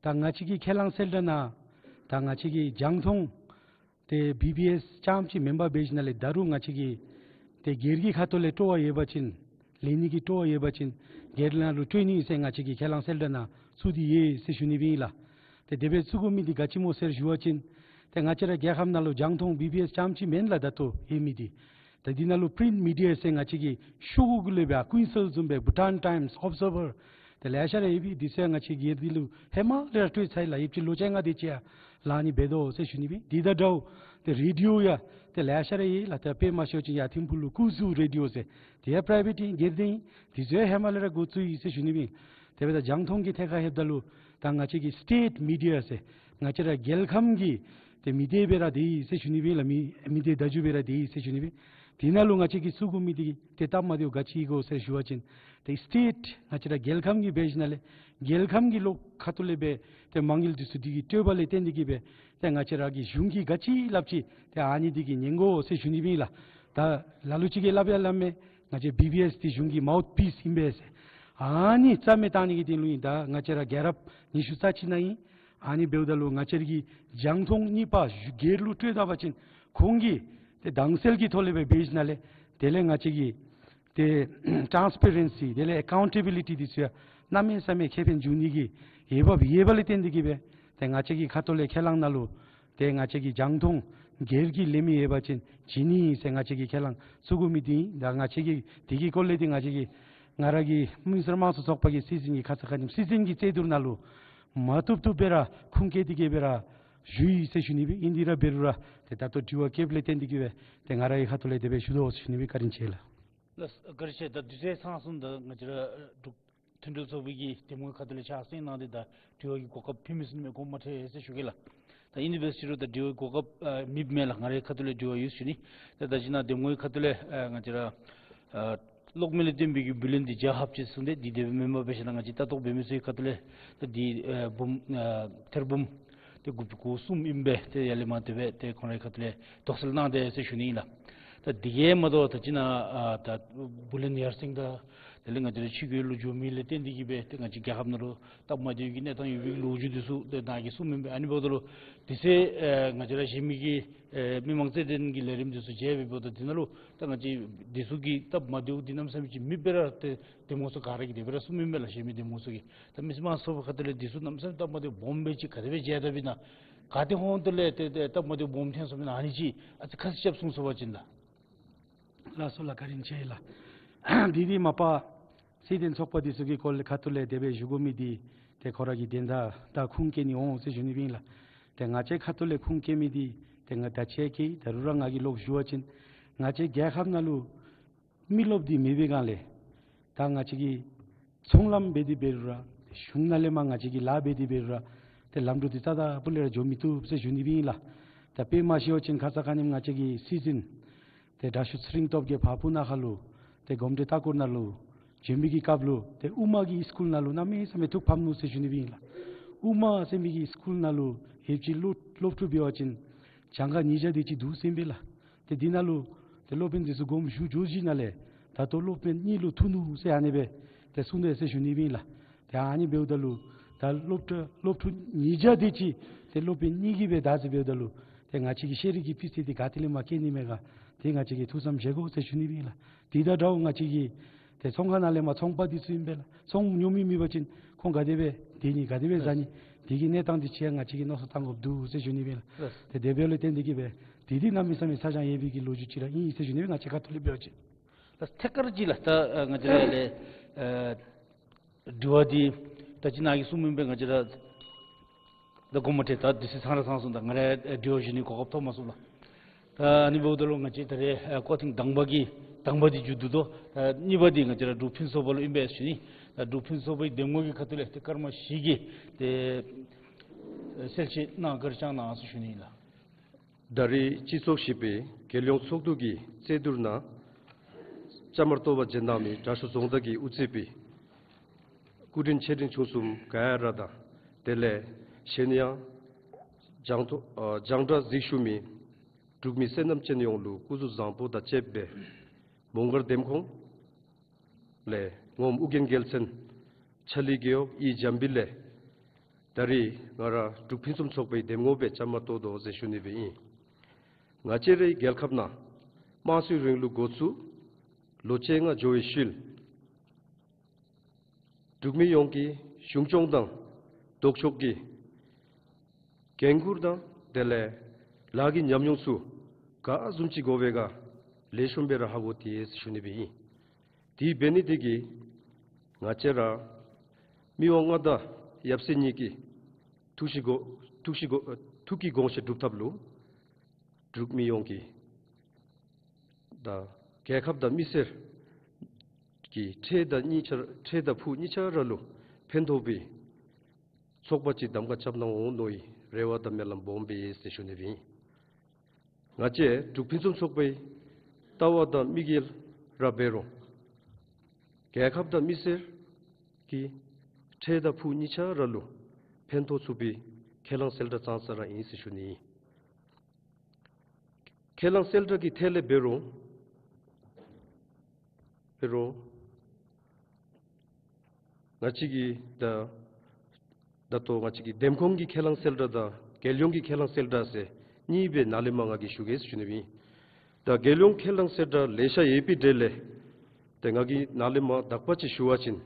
ད་ང་བཅས་ཀྱི་ཁས་བླངས་གསལ་བསྒྲགས་ནང་ད་ང་བཅས་ཀྱི་རྒྱང་མཐོང་ཏེ་བི་བི་ཨེསི་རྐྱངམ་ཅིག་མེན་པར་འབད་ཞིནམ་ལས་ད་རུང་ང་བཅས་ཀྱིས་ཏེ་སྒེར་གྱི་ཁ་ཐུག་ལས་སྤྲོ་བ་ཡོད་པ་ཅིན་ལེན་ནི་གི་སྤྲོ་བ་ཡོད་པ་ཅིན་སྒེར་ནང་ལུ་སྤྲོད་ནི་ཟེར་ང་བཅས་ཀྱིས་ཁས་བླངས་གསལ་བསྒྲགས་ནང་བཙུགས་ཏེ་ཡོད་ཟེར་ཞུ་ནི་སྦེ་ཨིན་ལགས། ཏེ་དེ་སྦེ་བཙུགས་དགོ་མི་འདི་ག་ཅི་སྨོ་ཟེར་ཞུ་བ་ཅིན་ཏེ་ང་བཅས་ར་རྒྱལ་ཁབ་ནང་ལུ་རྒྱང་མཐོང་བི་བི་ཨེསི་རྐྱངམ་ཅིག་མེན་ལགས་ད་ལྟོ་ཡོད་མི་འདི། ད་འདི་ནང་ལུ་པི་རིནཊ་མི་ཌི་ཡ་ཟེར་ང་བཅས་ཀྱི་ཤོག་གུ་གུ་ལས་སྦེ་ཨ་ཀུན་གསལ་བཟུམ་སྦེ་བྷུ་ཊཱན་ཊའིམསི་ཨོབ་ཛར་བར་ཏེ་ལེ་ཤ་ར་ཡོད་པའི་འདི་ཚུ་ཡང་ང་བཅས་སྒེར་འདི་ལུ་ཧེ་མ་ལས་ར་སྤྲོད་ཚར་ཡི་ལགས། ཡོདཔ་ཅིག་ལོ་བཅོ་ལྔ་དེ་ཅིག་ཡང་ལང་ནི་འབད་དོ་ཟེར་ཞུ་ནི་སྦེ་ཨིན། འདི་དང་འདྲཝ་ཏེ་རེ་ཌི་ཡོ་ཡང་ཏེ་ལེ་ཤ་ར་ཡོད་ལགས། ཏེ་དཔེ་མ་ཤོད་ཅིན་ཡར་ཐིམ་ཕུག་ལུ་ཀུ་ཟུ་རེ་ཌི་ཡོ་ཟེར་དེ་ཡང་པ་རའི་བེཊ་ཨིན་སྒེར་སྡེ་ཨིན། འདི་ཚུ་ཡང་ཧེ་མ་ལས་ར་འགོ་བཙུགས་ཡི་ཟེར་ཞུ་ནི་སྦེ་ཨིན། དེ་འབདཝ་ད་རྒྱང་མཐོང་གི་ཐད་ཁར་ལྷོདཔ་ད་ལུ་ད་ང་བཅས་ཀྱི་སི་ཊེཊ་མི་ཌི་ཡ་ཟེར་ང་བཅས་ར་རྒྱལ་ཁམས་ཀྱི་ཏེ་མི་སྡེ་སྦེ་ར་སྡོད་ཡི་ཟེར་ཞུ་ནི་སྦེ་ཨིན་ལགས། མི་མི་སྡེ་བརྡ་བརྒྱུད་སྦེ་ར་སྡོད་ཡི་ཟེར་ཞུ་ནི་སྦེ་ཨིན། དེ་ནང་ལུ་ང་བཅས་ཀྱིས་བཙུགས་དགོ་མི་འདི་ཏེ་སྟབས་མ་བདེཝ་ག་ཅི་ཨིན་གོ་ཟེར་ཞུ་བ་ཅིན་ཏེ་སི་ཊེཊ་ང་བཅས་ར་རྒྱལ་ཁམས་ཀྱི་འབད་ཞིནམ་ལས་རྒྱལ་ཁམས་ཀྱི་ལོགས་ཁ་ཐུག་ལས་སྦེ་ཏེ་མ་དངུལ་འདི་ཚུ་འདི་གིས་སྤྲོད་པ་ལས་བརྟེན་ཏེ་གི་སྦེ་ཏེ་ང་བཅས་ར་གི་གཞུང་གིས་ག་ཅི་སླབ་ཅི་ཏེ་ཨ་ནི་འདི་གིས་ཉན་དགོ་ཟེར་ཞུ་ནི་སྦེ་ཨིན་ལགས། ད་ལ་ལུ་ཅིག་གིས་སླབ་ཡང་སླབ་མས། ང་བཅས་བི་བི་ཨེསི་འདི་གཞུང་གི་མའུཐ་པིསི་ཨིན་པས་ཟེར། ཨ་ནི་རྩ་མེད་བཏང་ནི་གི་དོན་ལུ་ཨིན། ད་ང་བཅས་ར་རྒྱལ་རབས་ཉི་ཤུ་རྩ་གཅིག་ནང་ཨིན། ཨ་ནི་འབདཝ་ད་ལུ་ང་བཅས་ར་གི་རྒྱང་མཐོང་གཉིས་པ་སྒེར་ལུ་སྤྲོད་ད་པ་ཅིན་ཁོང་གིས་ཏེ་དྭངས་གསལ་གྱི་ཐོག་ལས་སྦེ་འབད་ཞིནམ་ལས་དེ་ལས་ང་བཅས་ཀྱི་ཏེ་ཊཱནསི་པེ་རེནསི་དེ་ལས་ཨེ་ཀའུན་ཊེ་བི་ལི་ཊི་འདི་ཚུ་ཡང་གནམ་མེད་ས་མེད་ཁེ་ཕན་འབྱུང་ནི་གི་འོས་འབབ་ཡོདཔ་ལས་བརྟེན་ཏེ་གི་སྦེ་ཏེ་ང་བཅས་ཀྱི་ཁ་ཐུག་ལས་ཁས་བླངས་ནང་ལུ་ཏེ་ང་བཅས་ཀྱིས་རྒྱང་མཐོང་སྒེར་གྱི་ལེན་མི་ཡོད་པ་ཅིན་བྱིན་ནི་ཟེར་ང་བཅས་ཀྱིས་ཁས་བླངས་བཙུགས་དགོ་མི་འདི་ཨིན། ད་ང་བཅས་ཀྱིས་དེ་གི་སྐོར་ལས་འདི་ང་བཅས་ཀྱིས་ང་ར་གི་མི་སེར་དམངས་གཙོ་ཚོགས་པ་གི་སྲིད་འཛིན་གྱི་ཁ་ཙ་ཁ་ཉིནམ་སྲིད་འཛིན་གྱི་རྩོད་བསྡུར་ནང་ལུ་མ་བཏུབ་བཏུབ་སྦེ་ར་ཁུངས་བཀལ་ཏེ་གི་སྦེ་ར་ཞུ་ཡི་ཟེར་ཞུ་ནི་སྦེ་ཨིན། འདི་ར་འབད་རུང་ར་ཏེ་ད་ལྟོ་དྲི་བ་བཀོདཔ་ལས་བརྟེན་ཏེ་གི་སྦེ་ཏེ་ང་ར་གི་ཁ་ཐུག་ལས་དེ་སྦེ་ཞུ་དོ་ཟེར་ཞུ་ནི་སྦེ། བཀའ་དྲིན་ཆེ་ལགས། ལགས་བཀའ་དྲིན་ཆེ། ད་དུས་ཚོད་ཚང་སོང་། ད་ང་བཅས་ར་འབྲུག་མཐུན་སྒྲིལ་ཚོགས་པའི་གི་འདེམས་ངོའི་ཁ་ཐུག་ལས་ཕྱག་སེང་གནང་སྟེ་ད་དྲི་བ་གི་གོ་སྐབས་ཕུལ་མི་ཚུ་ནི་མེད་དགོངསམ་མ་ཁྲེལ་ཟེར་ཞུ་གེ་ལགས། ད་ཨིན་ཏེ་འབད་ཟེར་རུང་ད་དྲི་བའི་གོ་སྐབས་ཨ་མེདཔ་མས་ལགས། ང་རའི་ཁ་ཐུག་ལས་དྲི་བ་ཡོད་ཟེར་ཞུ་ནི། ད་ད་ཅི་ནཱ་འདེམས་ངོའི་ཁ་ཐུག་ལས་ཨ་ང་བཅས་ར་ཨ་གློག་མེ་ལས་བཏོན་པའི་གི་བུ་ལོན་འདི་རྒྱ་ཧབ་ཅིག་གསུངས་ཏེ་འདི་དེ་སྦེ་མེན་པར་འབད་ཞིནམ་ལས་ང་བཅས་ལྟ་རྟོག་འབད་མི་ཚུ་གི་ཁ་ཐུག་ལས་ད་འདི་ཨ་འབུམ་ཨ་ཐེར་འབུམ་ཏེ་དགུ་བཅུ་གོ་གསུམ་ཨིན་པས། ཏེ་ཡར་ལས་མར་དེ་སྦེ་ཏེ་ཁོང་རའི་ཁ་ཐུག་ལས་དོགས་སེལ་གནང་སྟེ་ཟེར་ཞུ་ནི་ཨིན་ལགས། ད་འདི་གིས་མ་དོ་ད་ཅི་ནཱ་ཨ་ད་བུ་ལོན་ཡར་སེང་ད་ དེ་ལས་ང་བཅས་ར་ཕྱི་རྒྱལ་ལུ་འགྱོ་མི་ལས་བརྟེན་ཏེ་གིས་སྦེ་ཏེ་ང་བཅས་རྒྱལ་ཁབ་ནང་ལུ་སྟབས་མ་བདེཝ་གི་གནས་སྟངས་ཡོད་པའི་ལོ་རྒྱུས་འདི་ཚུ་ཏེ་ནཱ་གིས་གསུངམ་ཨིན་པས། ཨ་ནི་འབདཝ་ད་ལུ་དེ་ཚེ་ཨེ་ང་བཅས་ར་གཞན་མི་གི་ཨེ་མི་མང་བརྩེ་ལྡན་གྱི་ལས་རིམ་འདི་ཚུ་མཇལ་སྦེ་འབདཝ་ད་འདི་ནང་ལུ་ད་ང་བཅས་འདི་ཚུ་གི་སྟབས་མ་བདེཝ་འདི་གནམ་མེད་ས་མེད་ཅིག་མེདཔ་སྦེ་ར་ཏེ་གདམ་ངོ་ཚུ་ག་ར་གིས་དེ་སྦེ་ར་གསུངམ་ཨིན་པས་ལགས། གཞན་མི་གདམ་ངོ་ཚུ་གིས། ད་མི་སེར་དམངས་གཙོའི་ཁ་ཐུག་ལས་འདི་ཚུ་གནམ་མེད་ས་མེད་སྟབས་མ་བདེཝ་སྦོམ་སྦེ་ཅིག་ག་དེ་སྦེ་མཇལ་དཔ་ཨིན་ན། ག་ཏེ་ཧོང་ཏེ་ལས་ཏེ་ཏེ་སྟབས་མ་བདེཝ་སྦོམ་ཐོན་སོངམ་ཨིན་ན། ཨ་ནི་ཅིག་ཨ་ཙི་ཁ་ཙ་ཞིབ་གསུང་ཚུགས་པ་ཅིན་ལགས། ལགས་སོ་ལགས། བཀའ་དྲིན་ཆེ་ལགས། འདི་འདི་མ་པ་སྲིད་དོན་ཚོགས་པ་འདི་ཚུ་གི་སྐོར་ལས་ཁ་ཐུག་ལས་དེ་སྦེ་ཞུ་དགོ་མི་འདི་ཏེ་ཁོ་ར་གི་དོན་དག་ད་ཁུངས་སྐྱེལ་ནི་འོང་ཟེར་ཞུ་ནི་སྦེ་ཨིན་ལགས། ཏེ་ང་བཅས་ཁ་ཐུག་ལས་ཁུངས་སྐྱེལ་མི་འདི་ཏེ་ང་ད་ཅི་གི་ད་རུང་ར་ང་གིས་ལོག་ཞུ་བ་ཅིན་ང་བཅས་རྒྱལ་ཁབ་ནང་ལུ་མི་རློབས་འདི་མེད་པའི་སྒང་ལས་ད་ང་བཅས་ཀྱི་ཚོང་ལམ་འབད་དེ་འབད་རུང་ར་གཞུང་ནང་ལས་མར་ང་བཅས་ཀྱི་ལཱ་འབད་དེ་འབད་རུང་ར་ཏེ་ལམ་འགྲོ་འདི་རྩ་དང་སྤུ་ལས་ར་འགྱོ་མི་བཏུབ་ཟེར་ཞུ་ནི་སྦེ་ཨིན་ལགས། ད་དཔེ་མ་ཞུ་བ་ཅིན་ཁ་ཙ་ཁ་ཉིནམ་ང་བཅས་ཀྱི་སྲིད་འཛིན་ཏེ་དྲག་ཤོས་ཚེ་རིང་སྟོབས་རྒྱས་བ་སྤུ་ན་ཁ་ལུ་ཏེ་གོམས་འདྲིས་ལྟ་སྐོར་ནང་ལུ་བྱོན་པའི་གི་སྐབས་ལུ་ཏེ་དབུ་མ་གི་སི་ཀུལ་ནང་ལུ་གནམ་མེད་ས་མེད་ཐུགས་ཕམ་ནུག་ཟེར་ཞུ་ནི་སྦེ་ཨིན་ལགས། དབུ་མ་ཟེར་མི་གི་སི་ཀུལ་ནང་ལུ་ཡོདཔ་ཅིག་སློབ་སློབ་ཕྲུག་འབད་བ་ཅིན་གྱངས་ཁ་ཉིས་བརྒྱ་དེ་ཅིག་འདུག་ཟེར་ཨིན་པས་ལགས། ཏེ་འདི་ནང་ལུ་ཏེ་སློབ་དཔོན་འདི་ཚུ་དགོངསམ་ཞུ་འགྱོ་ཞིནམ་ལས་ད་ལྟོ་སློབ་དཔོན་གཉིས་ལུ་ཐུག་ནུག་ཟེར་ཨ་ནི་སྦེ་ཏེ་གསུངས་དེས་ཟེར་ཞུ་ནི་སྦེ་ཨིན་ལགས། ཏེ་ཨ་ནི་འབདཝ་ད་ལུ་ད་སློབ་ཕྲུག་སློབ་ཕྲུག་ཉིས་བརྒྱ་དེ་ཅིག་ཏེ་སློབ་དཔོན་གཉིས་ཀྱིས་སྦེ་བདའ་ཟེར་འབདཝ་ད་ལུ་ཏེ་ང་བཅས་ཀྱི་ཤེས་རིག་གི་སྤུས་ཚད་འདི་ག་ཏེ་ལས་མར་བསྐྱེད་ནི་མས་ག། ཏེ་ང་བཅས་ཀྱིས་ཐུགས་བསམ་བཞེས་དགོ་ཟེར་ཞུ་ནི་སྦེ་ཨིན་ལགས། དེ་དང་འདྲཝ་ང་བཅས་ཀྱི་ཏེ་ཚོང་ཁང་ནང་ལས་མར་ཚོང་པ་འདི་ཚུ་ཨིན་པས་ལགས། ཚོང་ཉོ་མི་མེད་པ་ཅིན་ཁོང་ག་དེ་སྦེ་སྡོད་ནི་ག་དེ་སྦེ་བཟའ་ནི། དེ་གི་གནས་སྟངས་འདི་ཅིག་ཡང་ང་བཅས་ཀྱིས་མནོ་བསམ་བཏང་དགོཔ་འདུག་ཟེར་ཞུ་ནི་སྦེ་ཨིན་ལགས། ཏེ་དེ་འབདཝ་ལས་བརྟེན་ཏེ་གིས་སྦེ་འདི་འདི་གནམ་མེད་ས་མེད་ཚ་གྱང་ཡོད་པའི་གི་ལོ་རྒྱུས་ཅིག་ར་ཨིན་ཟེར་ཞུ་ནི་སྦེ་ང་བཅས་ཁ་ཐུག་ལས་འབད་བ་ཅིན། ལགས་ཐད་ཀར་ཅིག་ལགས། ད་ཨ་ང་བཅས་ར་ལས་ཨ་དྲི་བ་འདི་ད་ཅི་ནཱ་གིས་གསུངམ་ཨིན་པས། ང་བཅས་ར་ད་དགོངསམ་མ་ཁྲེལ། ད་དུས་ཚོད་ཚང་ར་ཚང་སོང་། ད་ང་ར་ཨ་དྲི་བ་ཞུ་ནི་གོ་སྐབས་ཐོབ་མ་སོང་ལགས། ད་ཨ་ནི་འབདཝ་ད་ལུ་ང་བཅས་ད་རེས་ཨ་སྐོར་ཐེངས་དང་པ་གི་དང་པ་འདི་མཇུག་བསྡུ་དོ། ད་གཉིས་པ་འདི་ང་བཅས་ར་འབྲུག་ཕུན་ཚོགས་པ་ལུ་ཨིན་པས་ཞུ་ནི། ད་འབྲུག་ཕུན་ཚོགས་པའི་གདམ་ངོ་གི་ཁ་ཐུག་ལས་ཏེ་སྐར་མ་བཞི་གི་ཏེ་གསལ་བཤད་གནང་བཀའ་དྲིན་བསྐྱང་གནང་ཟེར་ཞུ་ནི་ལགས། ད་རེས་སྤྱི་ཚོགས་ཞིབ་པའི་རྒྱལ་ཡོངས་ཚོགས་འདུ་གི་རྩོད་བསྡུར་ནང་བཅའ་མར་གཏོགས་པར་བྱོན་གནང་མི་དྲག་ཤོས་རྫོང་བདག་གིས་དབུ་གཙོས་པའི་སྐུ་མགྲོན་ཆེ་འབྲིང་ཆུང་གསུམ་ག་ར་དང་དེ་ལས་གཞན་ཡང་རྒྱང་ཐོ་ཨ་རྒྱང་བསྒྲགས་གཟིགས་བཞུགས་མི་འབྲུག་མི་བསོད་ནམས་ཅན་ཡོངས་ལུ་སྐུ་གཟུགས་བཟང་པོ་དང་བཅས་པའི་མོང་སྒར་འདེམས་ཁོངས་ལས་ངོམ་ཨོ་རྒྱན་རྒྱལ་མཚན་ཆ་ལི་རྒེད་འོག་ཡི་འཇམ་བི་ལས་ད་རེས་ང་ར་འབྲུག་ཕུན་སུམ་ཚོགས་པའི་གདམ་ངོ་སྦེ་བཅའ་མར་གཏོགས་དོ་ཟེར་ཞུ་ནི་སྦེ་ཨིན། ང་བཅས་རའི་རྒྱལ་ཁབ་ནང་དམངས་གཙོའི་རིང་ལུགས་འགོ་བཙུགས་ལོ་བཅོ་ལྔ་འགྱོ་བའི་ཤུལ་འབྲུག་མི་ཡོངས་ཀྱི་གཞུང་སྐྱོང་དང་ལྡོག་ཕྱོགས་ཀྱི་འགན་ཁུར་དང་དེ་ལས་ལཱ་གི་ཉམས་མྱོང་ཚུ་ག་བཟུམ་ཅིག་དགོ་པས་ག་ལེགས་ཤོམ་སྦེ་ར་ཧ་གོ་སྟེ་ཟེར་ཞུ་ནི་སྦེ་ཨིན། དེ་འབད་ནི་དེ་གིས་ང་བཅས་ར་མི་དབང་མངའ་བདག་ཡབ་སྲས་གཉིས་ཀྱི་ཐུགས་བཞེད་དགོངས་ཐུགས་བཞེད་དགོངས་ཐུགས་ཀྱི་དགོངས་བཞེད་སྒྲུབ་ཐབས་ལུ་འབྲུག་མི་ཡོངས་ཀྱི་དང་རྒྱལ་ཁབ་དང་མི་སེར་གྱི་འཕྲལ་དང་གཉིས་ཆ་འཕྲལ་དང་ཕུགས་གཉིས་ཆ་ར་ལུ་ཕན་ཐོགས་པའི་ཚོགས་པ་ཅིག་གདམ་ཁ་རྐྱབ་གནང་འོང་མནོ་བའི་རེ་བ་དང་སྨོན་ལམ་སྦོམ་སྦེ་ཡོད་ཟེར་ཞུ་ནི་སྦེ་ཨིན། ང་བཅས་འབྲུག་ཕུན་སུམ་ཚོགས་པའི་ལྟ་བ་དང་དམིགས་ཡུལ་ར་འབད་རུང་རྒྱལ་ཁབ་དང་མི་སེར་གྱི་འཕྲལ་དང་ཕུགས་གཉིས་ཆ་ར་ལུ་ཕན་ཐོགས་ཚུགས་པའི་ཁས་བླངས་གསལ་བསྒྲགས་ཙང་ཙ་ར་ཨིན་ཟེར་ཞུ་ནི་ཨིན། ཁས་བླངས་གསལ་བསྒྲགས་ཀྱི་ཐད་ལས་འབད་རུང་འབད་རུང་ང་བཅས་ཀྱི་ད་ད་ལྟོ་ང་བཅས་ཀྱི་འདེམས་ཁོངས་ཀྱི་ཁས་བླངས་གསལ་བསྒྲགས་དང་རྒྱལ་ཡོངས་ཀྱི་ཁས་བླངས་གསལ་བསྒྲགས་ཟེར་གཉིས་སྦེ་ནཱ་ལས་མར་ང་གིས་ཞུ་གེ་ཟེར་ཞུ་ནི་སྦེ་ཨིན། ད་རྒྱལ་ཡོངས་ཁས་བླངས་གསལ་བསྒྲགས་ལེ་ཤ་ཡོད་པའི་གྲས་ལས་ཏེ་ང་གིས་ནཱ་ལས་མར་དག་པ་ཅིག་ཞུ་བ་ཅིན་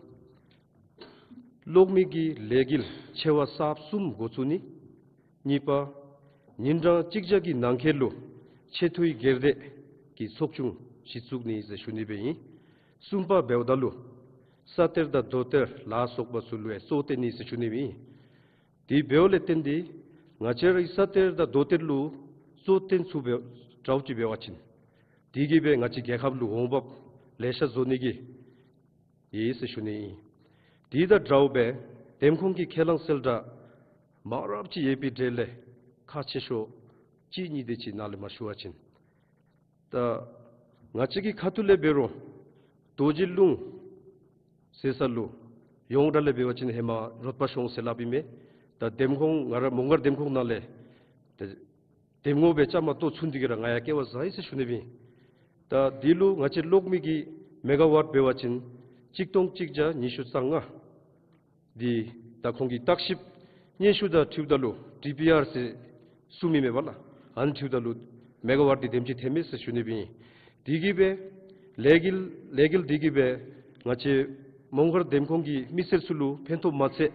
གློག་མེ་གི་ལས་འགུལ་ཆེ་བ་གསརཔ་གསུམ་འགོ་བཙུགས་ནི། གཉིས་པ་ཉིན་གྲངས་གཅིག་བརྒྱ་གི་ནང་འཁོད་ལུ་ཆེ་མཐོའི་སྒེར་སྡེ་གི་ཚོགས་ཆུང་ཅིག་བཙུགས་ནི་ཟེར་ཞུ་ནི་སྦེ་ཨིན། གསུམ་པ་འབདཝ་ད་ལུ་ས་གཏེར་དང་རྡོ་གཏེར་ལ་སོགས་པ་ཚུ་ལུ་ཡང་གཙོ་བསྟེན་ནི་ཟེར་ཞུ་ནི་སྦེ་ཨིན། དེ་འབདཝ་ལས་བརྟེན་ཏེ་ང་བཅས་རའི་ས་གཏེར་དང་རྡོ་གཏེར་ལུ་གཙོ་བསྟེན་ཚུགསཔ་འདྲཝ་ཅིག་འབད་བ་ཅིན་དེ་གིས་སྦེ་ང་བཅས་རྒྱལ་ཁབ་ལུ་འོང་འབབ་ལེ་ཤ་བཟོ་ནི་གི་ཡོད་ཟེར་ཞུ་ནི་ཨིན། དེ་དང་འདྲཝ་སྦེ་འདེམས་ཁོངས་ཀྱི་ཁས་བླངས་གསལ་བསྒྲགས་མང་རབས་ཅིག་ཡོད་པའི་གྲས་ལས་ཁག་ཆེ་ཤོས་གཅིག་གཉིས་དེ་ཅིག་ནཱ་ལས་མར་ཞུ་བ་ཅིན། ད་ང་བཅས་ཀྱི་ཁ་ཐུག་ལས་འབད་རུང་རྡོ་རྗེ་ལུང་ཟེར་ས་ལུ་ཡོངས་གྲགས་ལས་འབད་བ་ཅིན་ཧེ་མ་རོགས་པ་ཤོང་ཟེར་སླབ་ཨིན་མས། ད་འདེམས་ཁོངས་ང་ར་མོང་སྒར་འདེམས་ཁོངས་ནང་ལས་ད་འདེམས་ངོ་སྦེ་བཅའ་མར་གཏོགས་ཚུགས་ནི་དེ་གིས་ར་ང་ཡང་སྐལ་བ་བཟང་ཡི་ཟེར་ཞུ་ནི་སྦེ་ཨིན། ད་འདི་ལུ་ང་བཅས་གློག་མེ་གི་མེ་ག་ཝཊ་འབད་བ་ཅིན་ གཅིག་སྟོང་གཅིག་བརྒྱ་ཉི་ཤུ་རྩ་ལྔ་འདི་ད་ཁོང་གི་བརྟག་ཞིབ་སྙན་ཞུ་དང་འཁྲིལཝ་ད་ལུ་ཌི་པི་ཨར་ཟེར་གསུམ་ཨིན་མས་པ་ལགས། ཨ་ནི་འཁྲིལཝ་ད་ལུ་མེ་ག་ཝཊ་འདི་དེམ་ཅིག་ཐོནམ་མས་ཟེར་ཞུ་ནི་སྦེ་ཨིན། དེ་གིས་སྦེ་ལས་འགུལ་ལས་འགུལ་འདི་གིས་སྦེ་ང་བཅས་མོང་སྒར་འདེམས་ཁོངས་ཀྱི་མི་སེར་ཚུ་ལུ་ཕན་ཐོགས་མ་ཚད་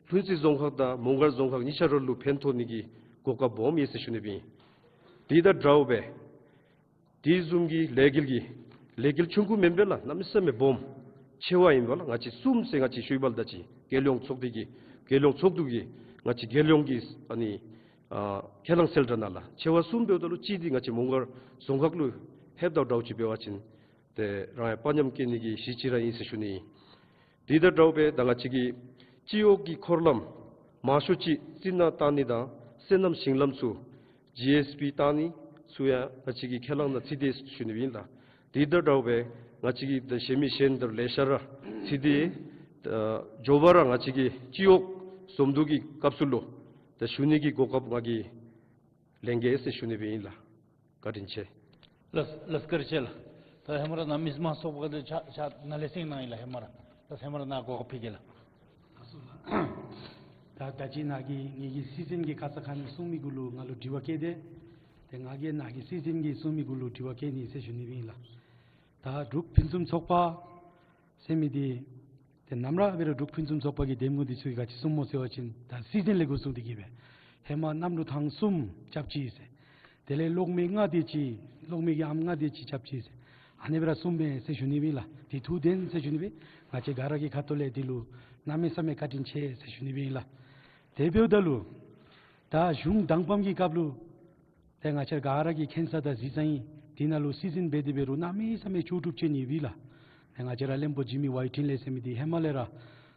ལྷུན་རྩེ་རྫོང་ཁག་དང་མོང་སྒར་རྫོང་ཁག་གཉིས་ཆ་ར་ལུ་ཕན་ཐོགས་ནི་གི་གོ་སྐབས་སྦོམ་ཡོད་ཟེར་ཞུ་ནི་སྦེ་ཨིན། དེ་དང་འདྲཝ་སྦེ་དེ་བཟུམ་གྱི་ལས་འགུལ་གྱི་ལས་འགུལ་ཆུང་ཀུ་མེན་པས་ལགས། གནམ་མེད་ས་མེད་སྦོམ་ཆེ་བ་ཨིན་པས་ལགས། ང་བཅས་གསུམ་ཟེར་ང་བཅས་ཞུ་བ་ལུ་ད་ཅི་རྒྱལ་ཡོངས་ཚོགས་སྡེ་གི་རྒྱལ་ཡོངས་ཚོགས་འདུ་གི་ང་བཅས་རྒྱལ་ཡོངས་ཀྱི་ཨ་ནི་ཨ་ཁས་བླངས་གསལ་བསྒྲགས་ནང་ལུ་ཆེ་བ་གསུམ་འབདཝ་ད་ལུ་གཅིག་འདི་ང་བཅས་མོང་སྒར་རྫོང་ཁག་ལུ་ལྷོདཔ་དང་འདྲཝ་ཅིག་འབད་བ་ཅིན་ཏེ་རང་ཡང་དཔའ་ཉམས་སྐྱེ་ནི་གི་གཞི་ཅིག་ར་ཨིན་ཟེར་ཞུ་ནི་ཨིན། དེ་དང་འདྲཝ་སྦེ་ད་ང་བཅས་ཀྱི་སྤྱི་འོག་གི་འཁོར་ལམ་མང་ཤོས་ཅིག་རྩི་ནག་བཏང་ནི་དང་སོ་ནམ་ཞིང་ལམ་ཚུ་ཇི་ཨེསི་པི་བཏང་ནི་ཚུ་ཡང་ང་བཅས་ཀྱི་ཁས་བླངས་ནང་རྩིས་ཏེ་ཞུ་ནི་ཨིན་ལགས། དེ་དང་འདྲཝ་སྦེ་ང་བཅས་ཀྱི་ད་གཞན་མི་གཞན་དང་ལེ་ཤ་ར་རྩིས་ཏེ་ད་མགྱོགས་པ་ར་ང་བཅས་ཀྱི་སྤྱི་འོག་འཛོམས་འདུ་གི་སྐབས་སུ་ལུ་ད་ཞུ་ནི་གི་གོ་སྐབས་ང་གིས་ལེན་གེ་ཟེར་ཞུ་ནི་སྦེ་ཨིན་ལགས། བཀའ་དྲིན་ཆེ། ལགས་ལགས་བཀའ་དྲིན་ཆེ་ལགས། ད་ཧེ་མ་ར་ནཱ་མི་མང་ཚོགས་པ་ག་དེ་ཕྱག་ཕྱག་ནཱ་ལས་སེང་གནང་ཡི་ལགས། ཧེ་མ་ར་ད་ཧེ་མ་ར་ནཱ་གོ་སྐབས་ཕུལ་གེ་ལགས། ད་ད་ཅི་ནཱ་གིས་ངེ་གི་སྲིད་འཛིན་གྱིས་ཁ་ཙ་ཁ་ཉིནམ་གསུང་མི་གུ་ལུ་ང་ལུ་དྲི་བ་བཀོད་དེ། ཏེ་ང་གིས་ནཱ་གི་སྲིད་འཛིན་གྱིས་གསུང་མི་གུ་ལུ་དྲི་བ་བཀོད་ནི་ཟེར་ཞུ་ནི་སྦེ་ཨིན་ལགས། ད་འབྲུག་ཕུན་སུམ་ཚོགས་པ་ཟེར་མི་འདི་ཏེ་ནམ་ར་འབད་རུང་འབྲུག་ཕུན་སུམ་ཚོགས་པ་གི་འདེམས་ངོ་འདི་ཚུ་གིས་ག་ཅི་གསུངམ་སྨོ་ཟེར་བ་ཅིན་ད་སྲིད་འཛིན་ལས་འགོ་བཙུགས་ཏེ་གིས་སྦེ་ཧེ་མ་གནམ་གྲུ་ཐང་གསུམ་རྐྱབ་ཅི་ཟེར། དེ་ལས་གློག་མེ་ལྔ་དེ་ཅིག་གློག་མེ་གི་ཨམ་ལྔ་དེ་ཅིག་རྐྱབ་ཅི་ཟེར། ཨ་ནི་སྦེ་ར་གསུངམ་མས་ཟེར་ཞུ་ནི་སྦེ་ཨིན་ལགས། དེ་ཐུགས་བདེན་ཟེར་ཞུ་ནི་སྦེ། ང་བཅས་ག་ར་གི་ཁ་ཐུག་ལས་འདི་ལུ་གནམ་མེད་ས་མེད་བཀའ་དྲིན་ཆེ་ཟེར་ཞུ་ནི་སྦེ་ཨིན་ལགས། དེ་འབདཝ་ད་ལུ་ད་གཞུང་བདག་དབང་གི་སྐབས་ལུ་ཏེ་ང་བཅས་ག་ར་གིས་མཁྱེན་ས་དང་གཟིགས་ས་ཨིན། དེ་ནང་ལུ་སྲིད་འཛིན་འབད་དེ་འབད་རུང་གནམ་མེད་ས་མེད་ལྕོགས་གྲུབ་ཅན་ཨིན་པས་ལགས། ཏེ་ང་བཅས་ར་བློན་པོ་འཇིགས་མེད་ཝའི་ཊིན་ལེ་ཟེར་མི་འདི་ཧེ་མ་ལས་ར་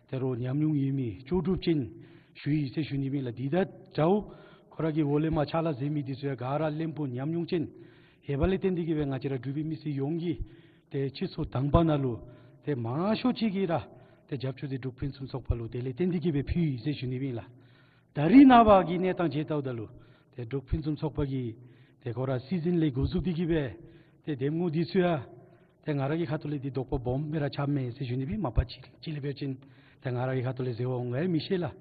ད་རུང་ཉམས་མྱོང་ཡོད་མི་ལྕོགས་གྲུབ་ཅན་ཞུ་ཡི་ཟེར་ཞུ་ནི་སྦེ་ཨིན་ལགས། དེ་དང་འདྲཝ་ཁོ་ར་གི་འོག་ལས་མར་ཕྱག་ལཱ་མཛད་མི་འདི་ཚུ་ཡང་ག་ར་བློན་པོ་ཉམས་མྱོང་ཅན། ཡོདཔ་ལས་བརྟེན་ཏེ་གིས་སྦེ་ང་བཅས་ར་འབྲུག་པའི་མི་སེར་ཡོངས་ཀྱིས་ཏེ་སྤྱི་ཚོགས་དང་པ་ནང་ལུ་ཏེ་མང་ཤོས་ཅིག་གིས་ར་ཏེ་རྒྱབ་སྐྱོར་འདི་འབྲུག་ཕུན་སུམ་ཚོགས་པ་ལུ་དེ་ལས་བརྟེན་ཏེ་གིས་སྦེ་ཕུལ་ཡི་ཟེར་ཞུ་ནི་སྦེ་ཨིན་ལགས། ད་རིས་ནངས་པ་གི་གནས་སྟངས་མཇལ་བལྟཝ་ད་ལུ་ཏེ་འབྲུག་ཕུན་སུམ་ཚོགས་པ་གི་ཏེ་ཁོ་ར་སྲིད་འཛིན་ལས་འགོ་བཙུགས་ཏེ་གིས་སྦེ་ཏེ་འདེམས་ངོ་འདི་ཚུ་ཡང་ཏེ་ང་ར་གི་ཁ་ཐུག་ལས་འདི་དོགས་པ་སྦོམ་སྦེ་ར་ཆགསཔ་མས་ཟེར་ཞུ་ནི་སྦེ། མ་པ་ཅིག་ཅིག་ལས་འབད་བ་ཅིན་ཏེ་ང་ར་གི་ཁ་ཐུག་ལས་ཟེར་བ་འོང་ག་ཡང་མི་ཤེས་ལགས།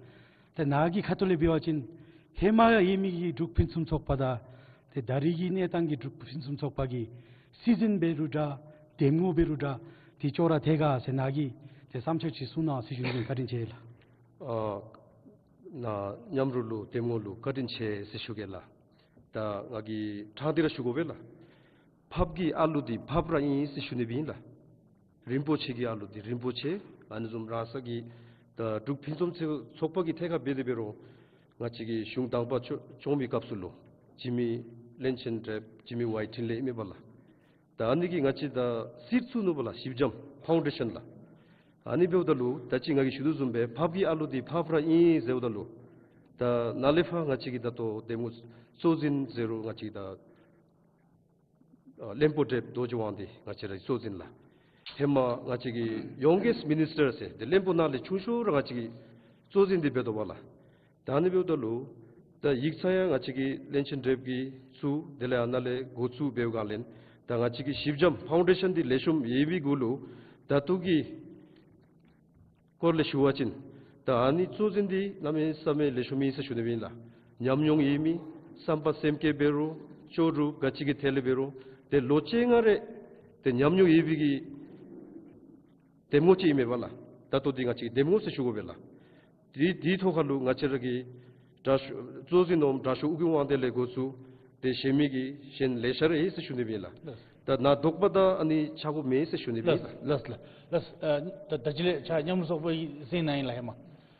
ཏེ་ནཱ་གི་ཁ་ཐུག་ལས་འབད་བ་ཅིན་ཧེ་མ་ཡོད་མི་གི་འབྲུག་ཕུན་སུམ་ཚོགས་པ་དང་ཏེ་ད་རིས་ཀྱི་གནས་སྟངས་ཀྱི་འབྲུག་ཕུན་སུམ་ཚོགས་པ་གི་སྲིད་འཛིན་འབད་རུང་འདྲ་འདེམས་ངོ་འབད་རུང་འདྲ་འདི་ཅོག་ར་འཐད་ག་ཟེར་ནཱ་གིས་ཏེ་བསམ་འཆར་ཅིག་གསུང་གནང་ཟེར་ཞུ་ནི། བཀའ་དྲིན་ཆེ་ལགས། ཨ་ནཱ་མཉམ་རོགས་ལུ་འདེམས་ངོ་ལུ་བཀའ་དྲིན་ཆེ་ཟེར་ཞུ་གེ་ལགས། ད་ང་གིས་དྲང་སྟེ་ར་ཞུ་དགོ་པས་ལགས། ཕགཔ་གི་ཨ་ལུ་འདི་ཕགཔ་ར་ཨིན་ཟེར་ཞུ་ནི་སྦེ་ཨིན་ལགས། རིན་པོ་ཆེ་གི་ཨ་ལུ་འདི་རིན་པོ་ཆེ། ཨ་ནི་བཟུམ་རང་ས་གི་ད་འབྲུག་ཕུན་སུམ་ཚོགས་པ་གི་ཐད་ཁར་འབད་དེ་འབད་རུང་ང་བཅས་ཀྱི་གཞུང་དང་པ་བཅོ་བཅོམ་པའི་སྐབས་སུ་ལུ་འཇིགས་མེད་བློན་ཆེན་གྲུབ་འཇིགས་མེད་ཝའི་ཊིན་ལེ་ཨིན་མས་པ་ལགས། ད་ཨ་ནི་གིས་ང་བཅས་ད་སྲིད་ཚུ་ནུག་པ་ལགས། ཞི་འཇམ་ཕའུན་ཌེ་ཤན་ལགས། ཨ་ནི་འབདཝ་ད་ལུ་ད་ཅི་ང་གིས་ཞུ་དོ་བཟུམ་སྦེ་ཕགཔ་གི་ཨ་ལུ་འདི་ཕགཔ་ར་ཨིན་ཟེརཝ་ད་ལུ་ད་ནཱ་ལས་ཕར་ང་བཅས་ཀྱི་ད་ལྟོ་འདེམས་ངོ་གཙོ་འཛིན་ཟེར་རུང་ང་བཅས་ཀྱི་ད་ཨ་བློན་པོ་གྲུབ་རྡོ་རྗེ་དབང་འདི་ང་བཅས་རའི་གཙོ་འཛིན་ལགས། ཧེ་མ་ང་བཅས་ཀྱི་ཡོང་གེསཊ་མི་ནིས་ཊར་ཟེར་ཏེ་བློན་པོ་ནང་ལས་ཆུང་ཤོས་ར་ང་བཅས་ཀྱི་གཙོ་འཛིན་འདི་འབད་དོ་པ་ལགས། ད་ཨ་ནི་འབདཝ་ད་ལུ་ད་ཡིག་ཚང་ཡང་ང་བཅས་ཀྱི་བློན་ཆེན་གྲུབ་ཀྱིས་བཙུགས། དེ་ལས་ཨ་ནཱ་ལས་འགོ་བཙུགས་འབདཝ་སྒང་ལས་ད་ང་བཅས་ཀྱི་ཞི་འཇམ་ཕའུན་ཌེ་ཤན་འདི་ལེགས་ཤོམ་ཡོད་པའི་གུ་ལུ་ད་ལྟོ་གི་སྐོར་ལས་ཞུ་བ་ཅིན་ད་ཨ་ནི་གཙོ་འཛིན་འདི་གནམ་མེད་ས་མེད་ལེགས་ཤོམ་ཨིན་ཟེར་ཞུ་ནི་སྦེ་ཨིན་ལགས། ཉམས་མྱོང་ཡོད་མི་བསམ་པ་སེམས་བསྐྱེད་འབད་རུང་ལྕོགས་གྲུབ་ག་ཅི་གི་ཐད་ལས་འབད་རུང་ཏེ་ལོ་བཅོ་ལྔ་རེ་ཏེ་ཉམས་མྱོང་ཡོད་པའི་གི་འདེམས་ངོ་ཅིག་ཨིན་མས་པ་ལགས། ད་ལྟོ་འདི་ང་བཅས་ཀྱི་འདེམས་ངོ་ཟེར་ཞུ་དགོ་པས་ལགས། དེ་དེའི་ཐོག་ཁར་ལུ་ང་བཅས་ར་གི་དྲག་ཤོས་གཙོ་འཛིན་ནོམ་དྲག་ཤོས་ཨོ་རྒྱན་དབང་འདུས་ལས་འགོ་བཙུགས་ཏེ་གཞན་མི་གི་གཞན་ལེ་ཤ་ར་ཡོད་ཟེར་ཞུ་ནི་སྦེ་ཨིན་ལགས། ལགས། ད་ནཱ་དོགས་པ་དང་ཨ་ནི་ཆགས་དགོཔ་མེད་ཟེར་ཞུ་ནི་སྦེ་ཨིན་ལགས། ལགས་ལགས་ལགས། ཨ་ད་ད་ཅི་ལས་ཕྱག་མཉམ་རུབ་ཚོགས་པའི་གསན་གནང་ཡི་ལགས། ཧེ་མ་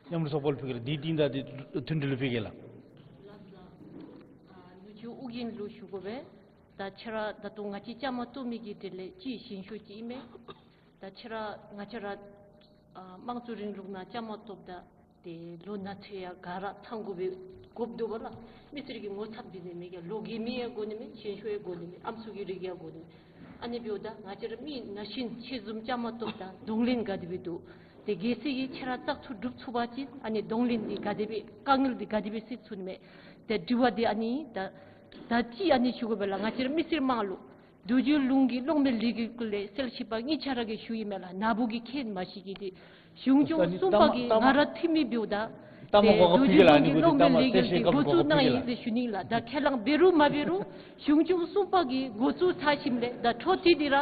མཉམ་རུབ་ཚོགས་པ་ལུ་ཕུལ་གེ་ལགས། དེའི་རྟིང་བདའ་སྟེ་མཐུན་སྒྲིག་ལུ་ཕུལ་གེ་ལགས། ལགས་ལགས། ཨ་ནུ་གཅུང་ཨོ་རྒྱན་ལུ་ཞུ་དགོ་པས། ད་ཁྱོད་ར་ད་ལྟོ་ང་བཅས་བཅའ་མར་གཏོགས་མི་གི་གྲས་ལས་ཅིག་གཞོན་ཤོས་ཅིག་ཨིན་མས། ད་ཁྱོད་ར་ང་བཅས་ར་ཨ་དམངས་གཙོའི་རིང་ལུགས་ནང་བཅའ་མར་གཏོགསཔ་ད་ཏེ་ལོ་ན་ཚོད་ཡང་ག་ར་ཚང་དགོ་པས་དགོཔ་འདུག་པ་ལགས། མི་སེར་གྱི་ངོ་ཚབ་འབད་ནི་མེད་ཀྱང་ལོ་རྒས་མི་ཡང་དགོ་ནི་མས། གཞོན་ཤོས་ཡང་དགོ་ནི་མས། ཨམ་སྲུ་གི་རིགས་ཡང་དགོ་ནི་མས། ཨ་ནི་འབདཝ་ད་ང་བཅས་ར་མི་ན་གཞོན་ཆ་མཉམ་བཅའ་མར་གཏོགསཔ་ད་གདོང་ལེན་ག་དེ་སྦེ་འདུག། ཏེ་གལ་སྲིད་ཀྱི་ཁྱོད་ར་བཙག་འཐུ་གྲུབ་ཚུགས་པ་ཅིན་ཨ་ནི་གདོང་ལེན་འདི་ག་དེ་སྦེ་དཀའ་ངལ་འདི་ག་དེ་སྦེ་སེལ་ཚུགས་ནི་མས། ཏེ་དྲི་བ་འདི་ཨ་ནི་ད་ད་ཅི་ཨ་ནི་ཞུ་དགོ་པས་ལགས། ང་བཅས་ར་མི་སེར་དམངས་ལུ་ རྡོ་རྗེ་ལུང་གི་གློག་མེ་ལས་འགུལ་གུ་ལས་གསལ་ཤེས་པ་གཉིས་ཆ་ར་གིས་ཞུ་ཡི་མས་ལགས། ནཱ་བུ་གིས་མཁྱེན་མ་ཤེས་ཀྱི་འདི་གཞུང་སྐྱོང་གསུམ་པ་གིས་ང་ར་འཐུས་མི་འབདཝ་ད་ཏེ་རྡོ་རྗེ་ལུང་གི་གློག་མེ་ལས་འགུལ་གྱི་འགོ་བཙུགས་གནང་ཡི་ཟེར་ཞུ་ནི་ལགས། ད་ཁས་བླངས་འབད་རུང་མ་འབད་རུང་གཞུང་སྐྱོང་གསུམ་པ་གིས་འགོ་བཙུགས་ཚར་ཞིནམ་ལས་ད་འཕྲོ་མཐུད་དེ་ར་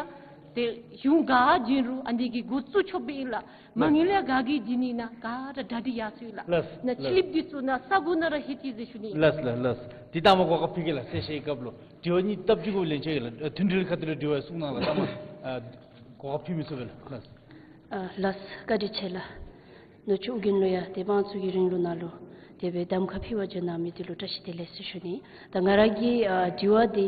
ཏེ་གཞུང་ག་བྱིན་རུང་ཨ་ནི་གིས་འགོ་བཙུགས་ཆོགཔ་ཨིན་ལགས། མ་དངུལ་ལས་ག་གིས་བྱིན་ནི་ན་ག་ར་གྲ་སྒྲིག་ཡར་སོང་ཡི་ལགས། ལགས་ལགས། ན་ཕྱི་གླིངཔ་འདི་ཚུ་ནཱ་ས་གོ་ནང་ར་ལྷོད་ཅི་ཟེར་ཞུ་ནི། ལགས་ལགས་ལགས། འདི་ལྟ་མ་གོ་སྐབས་ཕི་གི་ལགས་གསལ་བཤད་སྐབས་ལུ་དྲི་བ་གཉིས་སྟབས་གཅིག་གུ་ལན་ཆགས་ཡི་ལགས། མཐུན་སྒྲིལ་ཁ་ཐུག་ལས་དྲི་བ་གསུང་གནང་ལགས། ལྟ་མ་གོ་སྐབས་ཕི་མི་ཚུགས་པས་ལགས། ལགས། ལགས་བཀའ་དྲིན་ཆེ་ལགས། ནུ་གཅུང་ཨོ་རྒྱན་ལུ་ཡང་ཏེ་དབང་ཚུགས་ཀྱི་རིང་ལུ་ནཱ་ལུ་དེ་སྦེ་གདམ་ཁ་ཕུལ་བར་བྱོན་གནང་མི་འདི་ལུ་བཀྲ་ཤིས་བདེ་ལེགས་ཟེར་ཞུ་ནི། ད་ང་ར་གི་ཨ་དྲི་བ་འདི་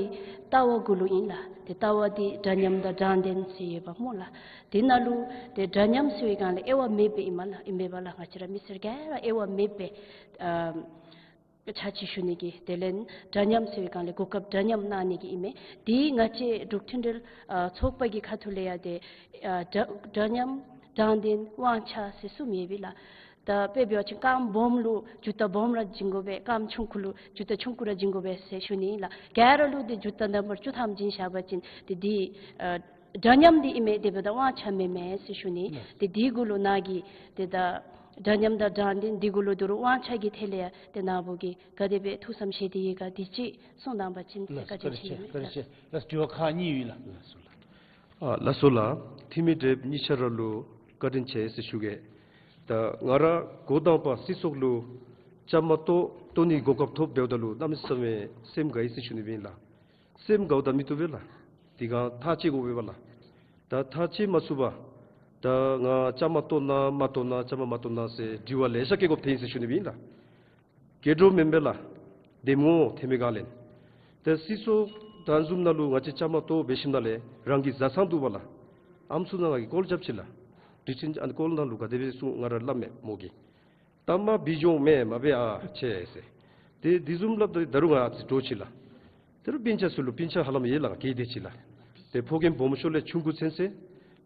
ལྟ་བ་གུ་ལུ་ཨིན་ལགས། ཏེ་ལྟ་བ་འདི་འདྲ་མཉམ་དང་དྲང་བདེན་ཟེར་ཡོདཔ་སྨོ་ལགས། དེ་ནང་ལུ་ཏེ་འདྲ་མཉམ་ཟེར་བའི་སྒང་ལས་དབྱེ་བ་མེད་པའི་ཨིན་མས་ལགས། ཨིན་མས་པ་ལགས། ང་བཅས་ར་མི་སེར་ག་ར་དབྱེ་བ་མེད་པའི་ཨ་ཆ་ཅིག་ཞུ་ནི་གི་དེ་ལས་འདྲ་མཉམ་ཟེར་བའི་སྒང་ལས་གོ་སྐབས་འདྲ་མཉམ་གནང་ནི་གི་ཨིན་མས། དེ་ང་བཅས་འབྲུག་མཐུན་སྒྲིལ་ཨ་ཚོགས་པ་གི་ཁ་ཐུག་ལས་ཡང་ཏེ་ཨ་འདྲ་འདྲ་མཉམ་དྲང་བདེན་དབང་ཆ་ཟེར་གསུམ་ཡོད་པས་ལགས། ད་དཔེ་འབད་བ་ཅིན་རྐངམ་སྦོམ་ལུ་ཇུ་ཏ་སྦོམ་ར་བྱིན་དགོ་པས། རྐངམ་ཆུང་ཀུ་ལུ་ཇུ་ཏ་ཆུང་ཀུ་ར་བྱིན་དགོ་པས་ཟེར་ཞུ་ནི་ལགས། ག་ར་ལུ་ཏེ་ཇུ་ཏ་ནམ་བར་བཅུ་ཐམ་བྱིན་བཞག་པ་ཅིན་ཏེ་འདི་ཨ་འདྲ་མཉམ་འདི་ཨིན་མས། དེ་འབདཝ་ད་དབང་ཆ་མེན་མས་ཟེར་ཞུ་ནི། ལགས། ཏེ་འདི་གུ་ལུ་ནཱ་གིས་ཏེ་ད་འདྲ་མཉམ་དང་དྲང་བདེན་འདི་གུ་ལུ་དོ་རུང་དབང་ཆ་གི་ཐད་ལས་ཡང་ཏེ་ནཱ་བུ་གིས་ག་དེ་སྦེ་ཐུགས་བསམ་བཞེས་ཏེ་ཡོད་ག་འདི་ཅིག་གསུང་གནང་པ་ཅིན་ལགས། བཀའ་དྲིན་ཆེ་ཡོད་མས། བཀའ་དྲིན་ཆེ། ལགས། དྲི་བ་ཁག་གཉིས་ཡོད་ལགས། ལགས་སོ་ལགས། ཨ་ལགས་སོ་ལགས། འཐུས་མི་བགྲེསཔ་གཉིས་ཆ་ར་ལུ་བཀའ་དྲིན་ཆེ་ཟེར་ཞུ་གེ། ད་ང་ར་འགོ་དང་པ་སྲིད་ཚོགས་ལུ་བཅའ་མར་གཏོགས་གཏོགས་ནི་གོ་སྐབས་ཐོབ་འབདཝ་ད་ལུ་གནམ་མེད་ས་མེད་སེམས་དགའ་ཡི་ཟེར་ཞུ་ནི་སྦེ་ཨིན་ལགས། སེམས་དགའཝ་ད་མི་བཏུབ་པས་ལགས། དེ་སྒང་ཐག་བཅད་དགོ་པས་ལགས། ད་ཐག་བཅད་མ་ཚུགས་པར་ད་ང་བཅའ་མར་གཏོགས་ན་མ་གཏོགས་ན་བཅའ་མར་མ་གཏོགས་ན་ཟེར་དྲི་བ་ལེ་ཤ་བཀོད་དགོཔ་ཐོན་ཡི་ཟེར་ཞུ་ནི་སྦེ་ཨིན་ལགས། སྐྱེ་འགྲོ་མེན་པས་ལགས། འདེམས་ངོ་ཐོན་མི་ག་ལས། ད་སྲིད་ཚོགས་ད་བཟུམ་ནང་ལུ་ང་བཅས་བཅའ་མར་གཏོགས་འབད་ཞིནམ་ལས་རང་གི་བཟའ་ཚང་འདུག་པ་ལགས། ཨམ་སྲུ་ནང་ང་གིས་ཀོལ་རྐྱབ་ཅི་ལགས། དྲི་ཆེན་ཨ་ནི་ཀོལ་ནང་ལུ་ག་དེ་སྦེ་གསུང་ང་ར་སླབ་མས་མོ་གིས། ད་མ་འབད་འགྱོ་མེན་མ་འབད་ཨ་ཆེ་ཟེར། ཏེ་དེ་བཟུམ་སླབ་ད་ད་རུང་ང་ཨ་ཙི་འདྲོག་ཅི་ལགས། ད་རུང་སྤུན་ཆ་ཚུ་ལུ་སྤུན་ཆ་ཧ་ལམ་ཡོད་ལགས། ག་གིས་དེ་ཅིག་ལགས། ཏེ་ཕོ་རྒནམ་སྦོམ་ཤོས་ལས་ཆུང་ཀུ་ཚུན་ཚོད་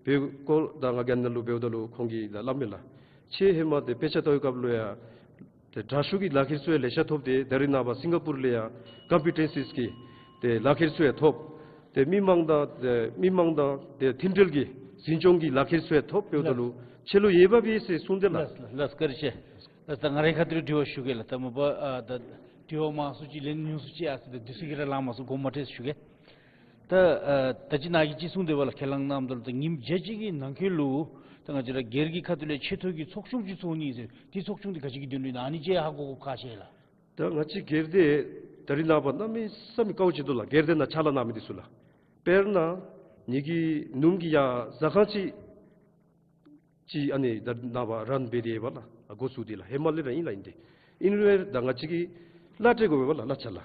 སྦེ་ཀོལ་ད་ང་རྒྱལ་ནང་ལུ་འབདཝ་ད་ལུ་ཁོང་གིས་ད་སླབ་མས་ལགས། ཁྱེད་ཧེ་མ་ཏེ་དཔེ་ཆ་ལྟ་བའི་སྐབས་ལུ་ཡང་ཏེ་དྲག་ཤོས་ཀྱི་ལག་ཁྱེར་ཚུ་ཡང་ལེ་ཤ་ཐོབ་སྟེ་ད་རིས་ནངས་པ་སིང་ག་པུར་ལས་ཡང་ཀམ་པི་ཊེན་སིས་ཀྱི་ཏེ་ལག་ཁྱེར་ཚུ་ཡང་ཐོབ། ཏེ་མི་མང་དང་ཏེ་མི་མང་དང་ཏེ་མཐུན་སྒྲིལ་གྱི་འཛིན་སྐྱོང་གི་ལག་ཁྱེར་ཚུ་ཡང་ཐོབ་འབདཝ་ད་ལུ་ཁྱེད་ལུ་འོས་འབབ་ཡོད་ཟེར་གསུངས་ཏེ་ལགས། ལགས་ལགས་བཀའ་དྲིན་ཆེ། ལགས་ད་ང་རའི་ཁ་ཐུག་ལས་དྲི་བ་ཞུ་གེ་ལགས། ད་མ་པ་ཨ་ད་དྲི་བ་མང་སུ་ཅིག་ལན་ཉུང་སུ་ཅིག་ཨ་ཙི་ད་དུས་ཚོད་ཀྱིས་ར་ལང་མ་ཚུགས་དགོངསམ་མ་ཁྲེལ་ཞུ་གེ། ད་ཨ་ད་ཅི་ནཱ་གིས་ཅིག་གསུངས་ཏེ་འབདཝ་ལགས། ཁས་བླངས་གནངམ་ད་ལུ་ད་ཉིནམ་བརྒྱ་གཅིག་གི་ནང་འཁོད་ལུ་ད་ང་བཅས་ར་སྒེར་གྱི་ཁ་ཐུག་ལས་ཆེ་མཐོ་གི་ཚོགས་ཆུང་ཅིག་བཙུགས་ནི་ཟེར། དེ་ཚོགས་ཆུང་འདི་ག་ཅི་གི་དོན་ལུ་ཨིན་ན་ཨ་ནི་ཅིག་ཧ་གོ་དགོཔ་ཁག་ཆེ་ལགས། ད་ང་བཅས་སྒེར་སྡེ་ད་རིས་ནངས་པ་གནམ་མེད་ས་མེད་དཀའཝ་སྤྱད་དོ་ལགས། སྒེར་སྡེ་ནང་ཕྱག་ལཱ་གནང་མི་འདི་ཚུ་ལགས། དཔེར་ན་ངེ་གི་ནུམོ་གི་ཡང་ཟ་ཁང་ཅིག་ཅིག་ཨ་ནི་ད་རིས་ནངས་པ་རན་འབད་དེ་ཡོད་པ་ལགས། ཨ་འགོ་བཙུགས་ཏེ་ལགས། ཧེ་མ་ལས་ར་ཨིན་ལགས་ཨིན་ཏེ། ཨིན་རུང་ད་ང་བཅས་ཀྱིས་གླ་སྤྲོད་དགོ་པས་ལགས། གླ་ཆ་ལགས།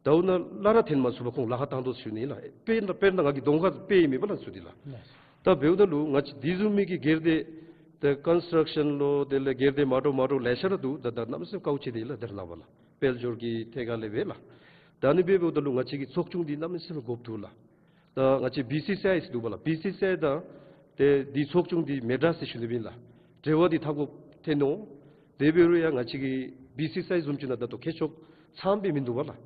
ད་འོ་ན་གླ་ར་འཐོན་མ་ཚུགས་པར་ཁོང་ལཱ་ཁག་བཏང་དོ་ཞུ་ནི་ལགས། དཔེར་ན་དཔེར་ན་ང་གིས་གདོང་ཁར་དཔེ་ཨིན་མས་པ་ལགས་ཚུ་འདི་ལགས། ད་འབདཝ་ད་ལུ་ང་བཅས་དེ་བཟུམ་མའི་གི་སྒེར་སྡེ་ད་ཀོན་སི་ཊྲག་ཤཱན་ལོ་དེ་ལས་སྒེར་སྡེ་མ་འདྲཝ་མ་འདྲཝ་ལེ་ཤ་ར་འདུག། ད་ད་གནམ་མེད་ས་མེད་དཀའཝ་སྤྱད་དེ་ལགས་ད་རིས་ནངས་པ་ལགས། དཔལ་འབྱོར་གྱི་ཐད་ཁར་ལས་འབད་ལགས། ད་ཨ་ནི་སྦེ་འབདཝ་ད་ལུ་ང་བཅས་ཀྱི་ཚོགས་ཆུང་འདི་གནམ་མེད་ས་མེད་དགོཔ་འདུག་ལགས། ད་ང་བཅས་བི་སི་སི་ཨའི་ཟེར་འདུག་པ་ལགས། བི་སི་སི་ཨའི་དང་ཏེ་འདི་ཚོགས་ཆུང་འདི་མི་འདྲ་ཟེར་ཞུ་ནི་སྦེ་ཨིན་ལགས། འབྲེལ་བ་འདི་འཐབ་དགོཔ་ཐོན་ནུག། དེ་འབད་རུང་ཡང་ང་བཅས་ཀྱི་བི་སི་སི་ཨའི་བཟུམ་ཅིག་ནང་ད་ལྟོ་མཁས་མཆོག་ཚངམ་སྦེ་མིན་འདུག་པ་ལགས།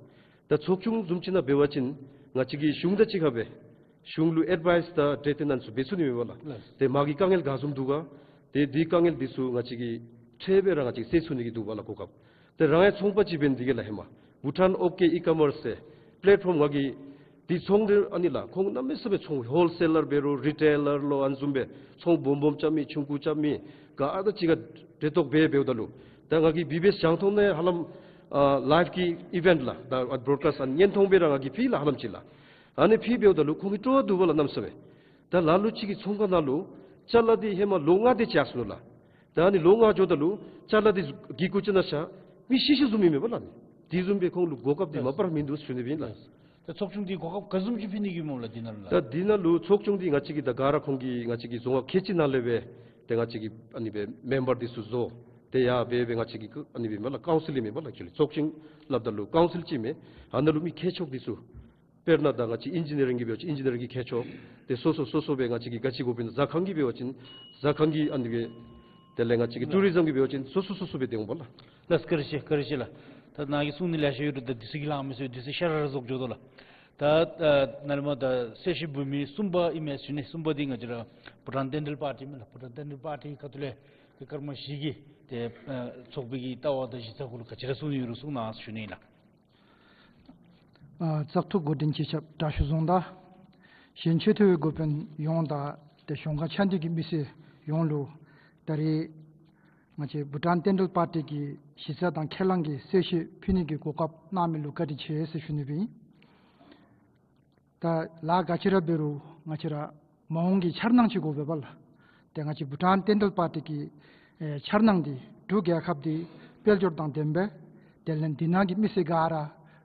ད་ཚོགས་ཆུང་བཟུམ་ཅིག་ནང་འབད་བ་ཅིན་ང་བཅས་ཀྱིས་གཞུང་དང་གཅིག་ཁར་སྦེ་གཞུང་ལུ་ཨེཌ་ཝའིས་དང་འབྲེལ་ཏེ་ཨ་ནི་ཚུ་འབད་ཚུགས་ནི་མས་པ་ལགས། ཏེ་མ་གི་དཀའ་ངལ་ག་བཟུམ་འདུག་ག། ཏེ་འདི་དཀའ་ངལ་འདི་ཚུ་ང་བཅས་ཀྱིས་འཕྲལ་སྦེ་ར་ང་བཅས་སེལ་ཚུགས་ནི་གི་འདུག་པ་ལགས་གོ་སྐབས། ཏེ་རང་ཡང་ཚོང་པ་ཅིག་འབད་ནི་འདི་གིས་ལགས་ཧེ་མ་བྷུ་ཊཱན་ཨོ་ཀེ་ཨི་ཀོ་མརས་ཟེར་པེ་ལེཊ་ཕོརམ་ང་གིས་འདི་ཚོང་འདི་ཨ་ནི་ལགས་ཁོང་གནམ་མེད་ས་མེད་ཚོང་ཧོལ་སེ་ལར་འབད་རུང་རི་ཊེ་ལར་ལོ་ཨ་ནི་བཟུམ་སྦེ་ཚོང་སྦོམ་སྦོམ་རྐྱབ་མི་ཆུང་ཀུ་རྐྱབ་མི་ག་ར་དང་གཅིག་ཁར་འབྲེལ་གཏོགས་འབད་འབདཝ་ད་ལུ་ད་ང་གིས་བི་བི་ཨེསི་རྒྱང་མཐོང་ནང་ཧ་ལམ་ཨ་ལའིབ་ཀྱི་ཨི་ཝེནཊ་ལགས་ད་བྲོཌ་ཀཱསཊ་ཨ་ནི་བརྙན་ཐུང་སྦེ་ར་ང་གིས་ཕུལ་ལགས་ཧ་ལམ་ཅིག་ལགས། ཨ་ནི་ཕུལ་འབདཝ་ད་ལུ་ཁོང་གི་སྤྲོ་བ་འདུག་པ་ལགས་གནམ་མེད་ས་མེད། ད་ལ་ལུ་ཅིག་གི་ཚོང་ཁང་ནང་ལུ་ཅ་ལ་འདི་ཧེ་མ་ལོ་ལྔ་དེ་ཅིག་ཡར་སོ་ནུག་ལགས། ད་ཨ་ནི་ལོ་ལྔ་འགྱོཝ་ད་ལུ་ཅ་ལ་འདི་གི་གུ་ཅིག་ནང་ཤར་མི་ཤི་ཤི་བཟུམ་ཨིན་མས་པ་ལགས། དེ་བཟུམ་སྦེ་ཁོང་ལུ་གོ་སྐབས་འདི་མ་པ་ར་མིན་འདུག་ཞུ་ནི་སྦེ་ཨིན་ལགས། ད་ཚོགས་ཆུང་འདི་གོ་སྐབས་ག་བཟུམ་ཅིག་ཕུལ་ནི་གི་སྨོ་ལགས་འདི་ནང་ལུ་ལགས། ད་འདི་ནང་ལུ་ཚོགས་ཆུང་འདི་ང་བཅས་ཀྱིས་ད་ག་ར་ཁོང་གི་ང་བཅས་ཀྱི་རྫོང་ཁག་ཁལ་གཅིག་ནང་ལས་སྦེ་ཏེ་ང་བཅས་ཀྱིས་ཨ་ནི་སྦེ་མེམ་བར་འདི་ཚུ་བཟོ། ཏེ་ཡར་སྦེ་སྦེ་ང་བཅས་ཀྱི་ཨ་ནི་སྦེ་མས་ལགས་ཀའུན་སི་ལིང་མས་པ་ལགས། ཨེག་ཅུ་ལི་ཚོགས་ཆུང་སླབ་ད་ལུ་ཀའུན་སིལ་ཅིག་མས། ཨ་ནཱ་ལུ་མི་མཁས་མཆོག་འདི་ཚུ་དཔེར་ན་ད་ང་བཅས་ཨིན་ཇི་ནི་རིང་གི་འབད་བ་ཅིན་ཨིན་ཇི་ནི་རིང་གི་མཁས་མཆོག། ཏེ་སོ་སོ་སོ་སོ་སྦེ་ང་བཅས་ཀྱིས་ག་ཅི་དགོཔ་ཨིན་ན་ཟ་ཁང་གི་འབད་བ་ཅིན་ཟ་ཁང་གི་ཨ་ནི་སྦེ། དེ་ལས་ང་བཅས་ཀྱི་ཊུ་རི་ཛམ་གྱི་འབད་བ་ཅིན་སོ་སོ་སོ་སོ་སྦེ་སྡོད་འོང་པ་ལགས། ལགས་བཀའ་དྲིན་ཆེ་བཀའ་དྲིན་ཆེ་ལགས། ད་ནཱ་གིས་གསུང་ནི་ལེ་ཤ་ཡོད་རུང་ད་དུས་ཚོད་ཀྱིས་ལང་མི་ཚུགས། དུས་ཚོད་ཤར་ར་ར་རྫོགས་འགྱོ་དོ་ལགས། ད་ནཱ་ལས་མར་ད་གསལ་བཤད་འབུལ་མི་གསུམ་པ་ཨིན་མས་ཟེར་ཞུ་ནི། གསུམ་པ་འདི་ང་བཅས་ར་བྷུ་ཊཱན་བསྟན་འགྲོའི་པར་ཊི་ཨིན་མས་ལགས། བྷུ་ཊཱན་བསྟན་འགྲོའི་པར་ཊི་ཁ་ཐུག་ལས་ཏེ་སྐར་མ་བཞི་གི་ཏེ་ཚོགས་པའི་གི་ལྟ་བ་དང་གཞི་རྩ་གུ་ལུ་ག་ཅི་ར་གསུང་ནི་ཡོད་རུང་གསུང་གནང་ཟེར་ཞུ་ནི་ལགས། ཨ་བཙག་འཐུ་འགོ་འདྲེན་ཅིག་རྐྱབ། དྲག་ཤོས་རྫོང་བདག་གཞན་ཆོས་ཐོས་པའི་འགོ་དཔོན་ཡོངས་དང་ཏེ་གཞུང་ཁང་ཕྱག་མདུད་ཀྱི་མི་སེར་ཡོངས་ལུ་ད་རེས་ང་བཅས་བྷུ་ཊཱན་བསྟན་འགྲོའི་པར་ཊི་གི་གཞི་རྩ་དང་ཁས་བླངས་ཀྱི་གསལ་བཤད་ཕུལ་ནི་གི་གོ་སྐབས་གནང་མི་ལུ་བཀའ་དྲིན་ཆེ་ཟེར་ཞུ་ནི་སྦེ་ཨིན། ད་ལཱ་ག་ཅི་ར་འབད་རུང་ང་བཅས་ར་མ་འོངས་ཀྱི་འཆར་སྣང་ཅིག་དགོ་པས་པ་ལགས། ཏེ་ང་བཅས་བྷུ་ཊཱན་བསྟན་འགྲོའི་པར་ཊི་གི་ཨེ་འཆར་སྣང་འདི་འབྲུག་རྒྱལ་ཁབ་འདི་དཔལ་འབྱོར་དང་ལྡནམ་སྦེ་དེ་ལས་འདི་ནང་གི་མི་སེར་ག་ར་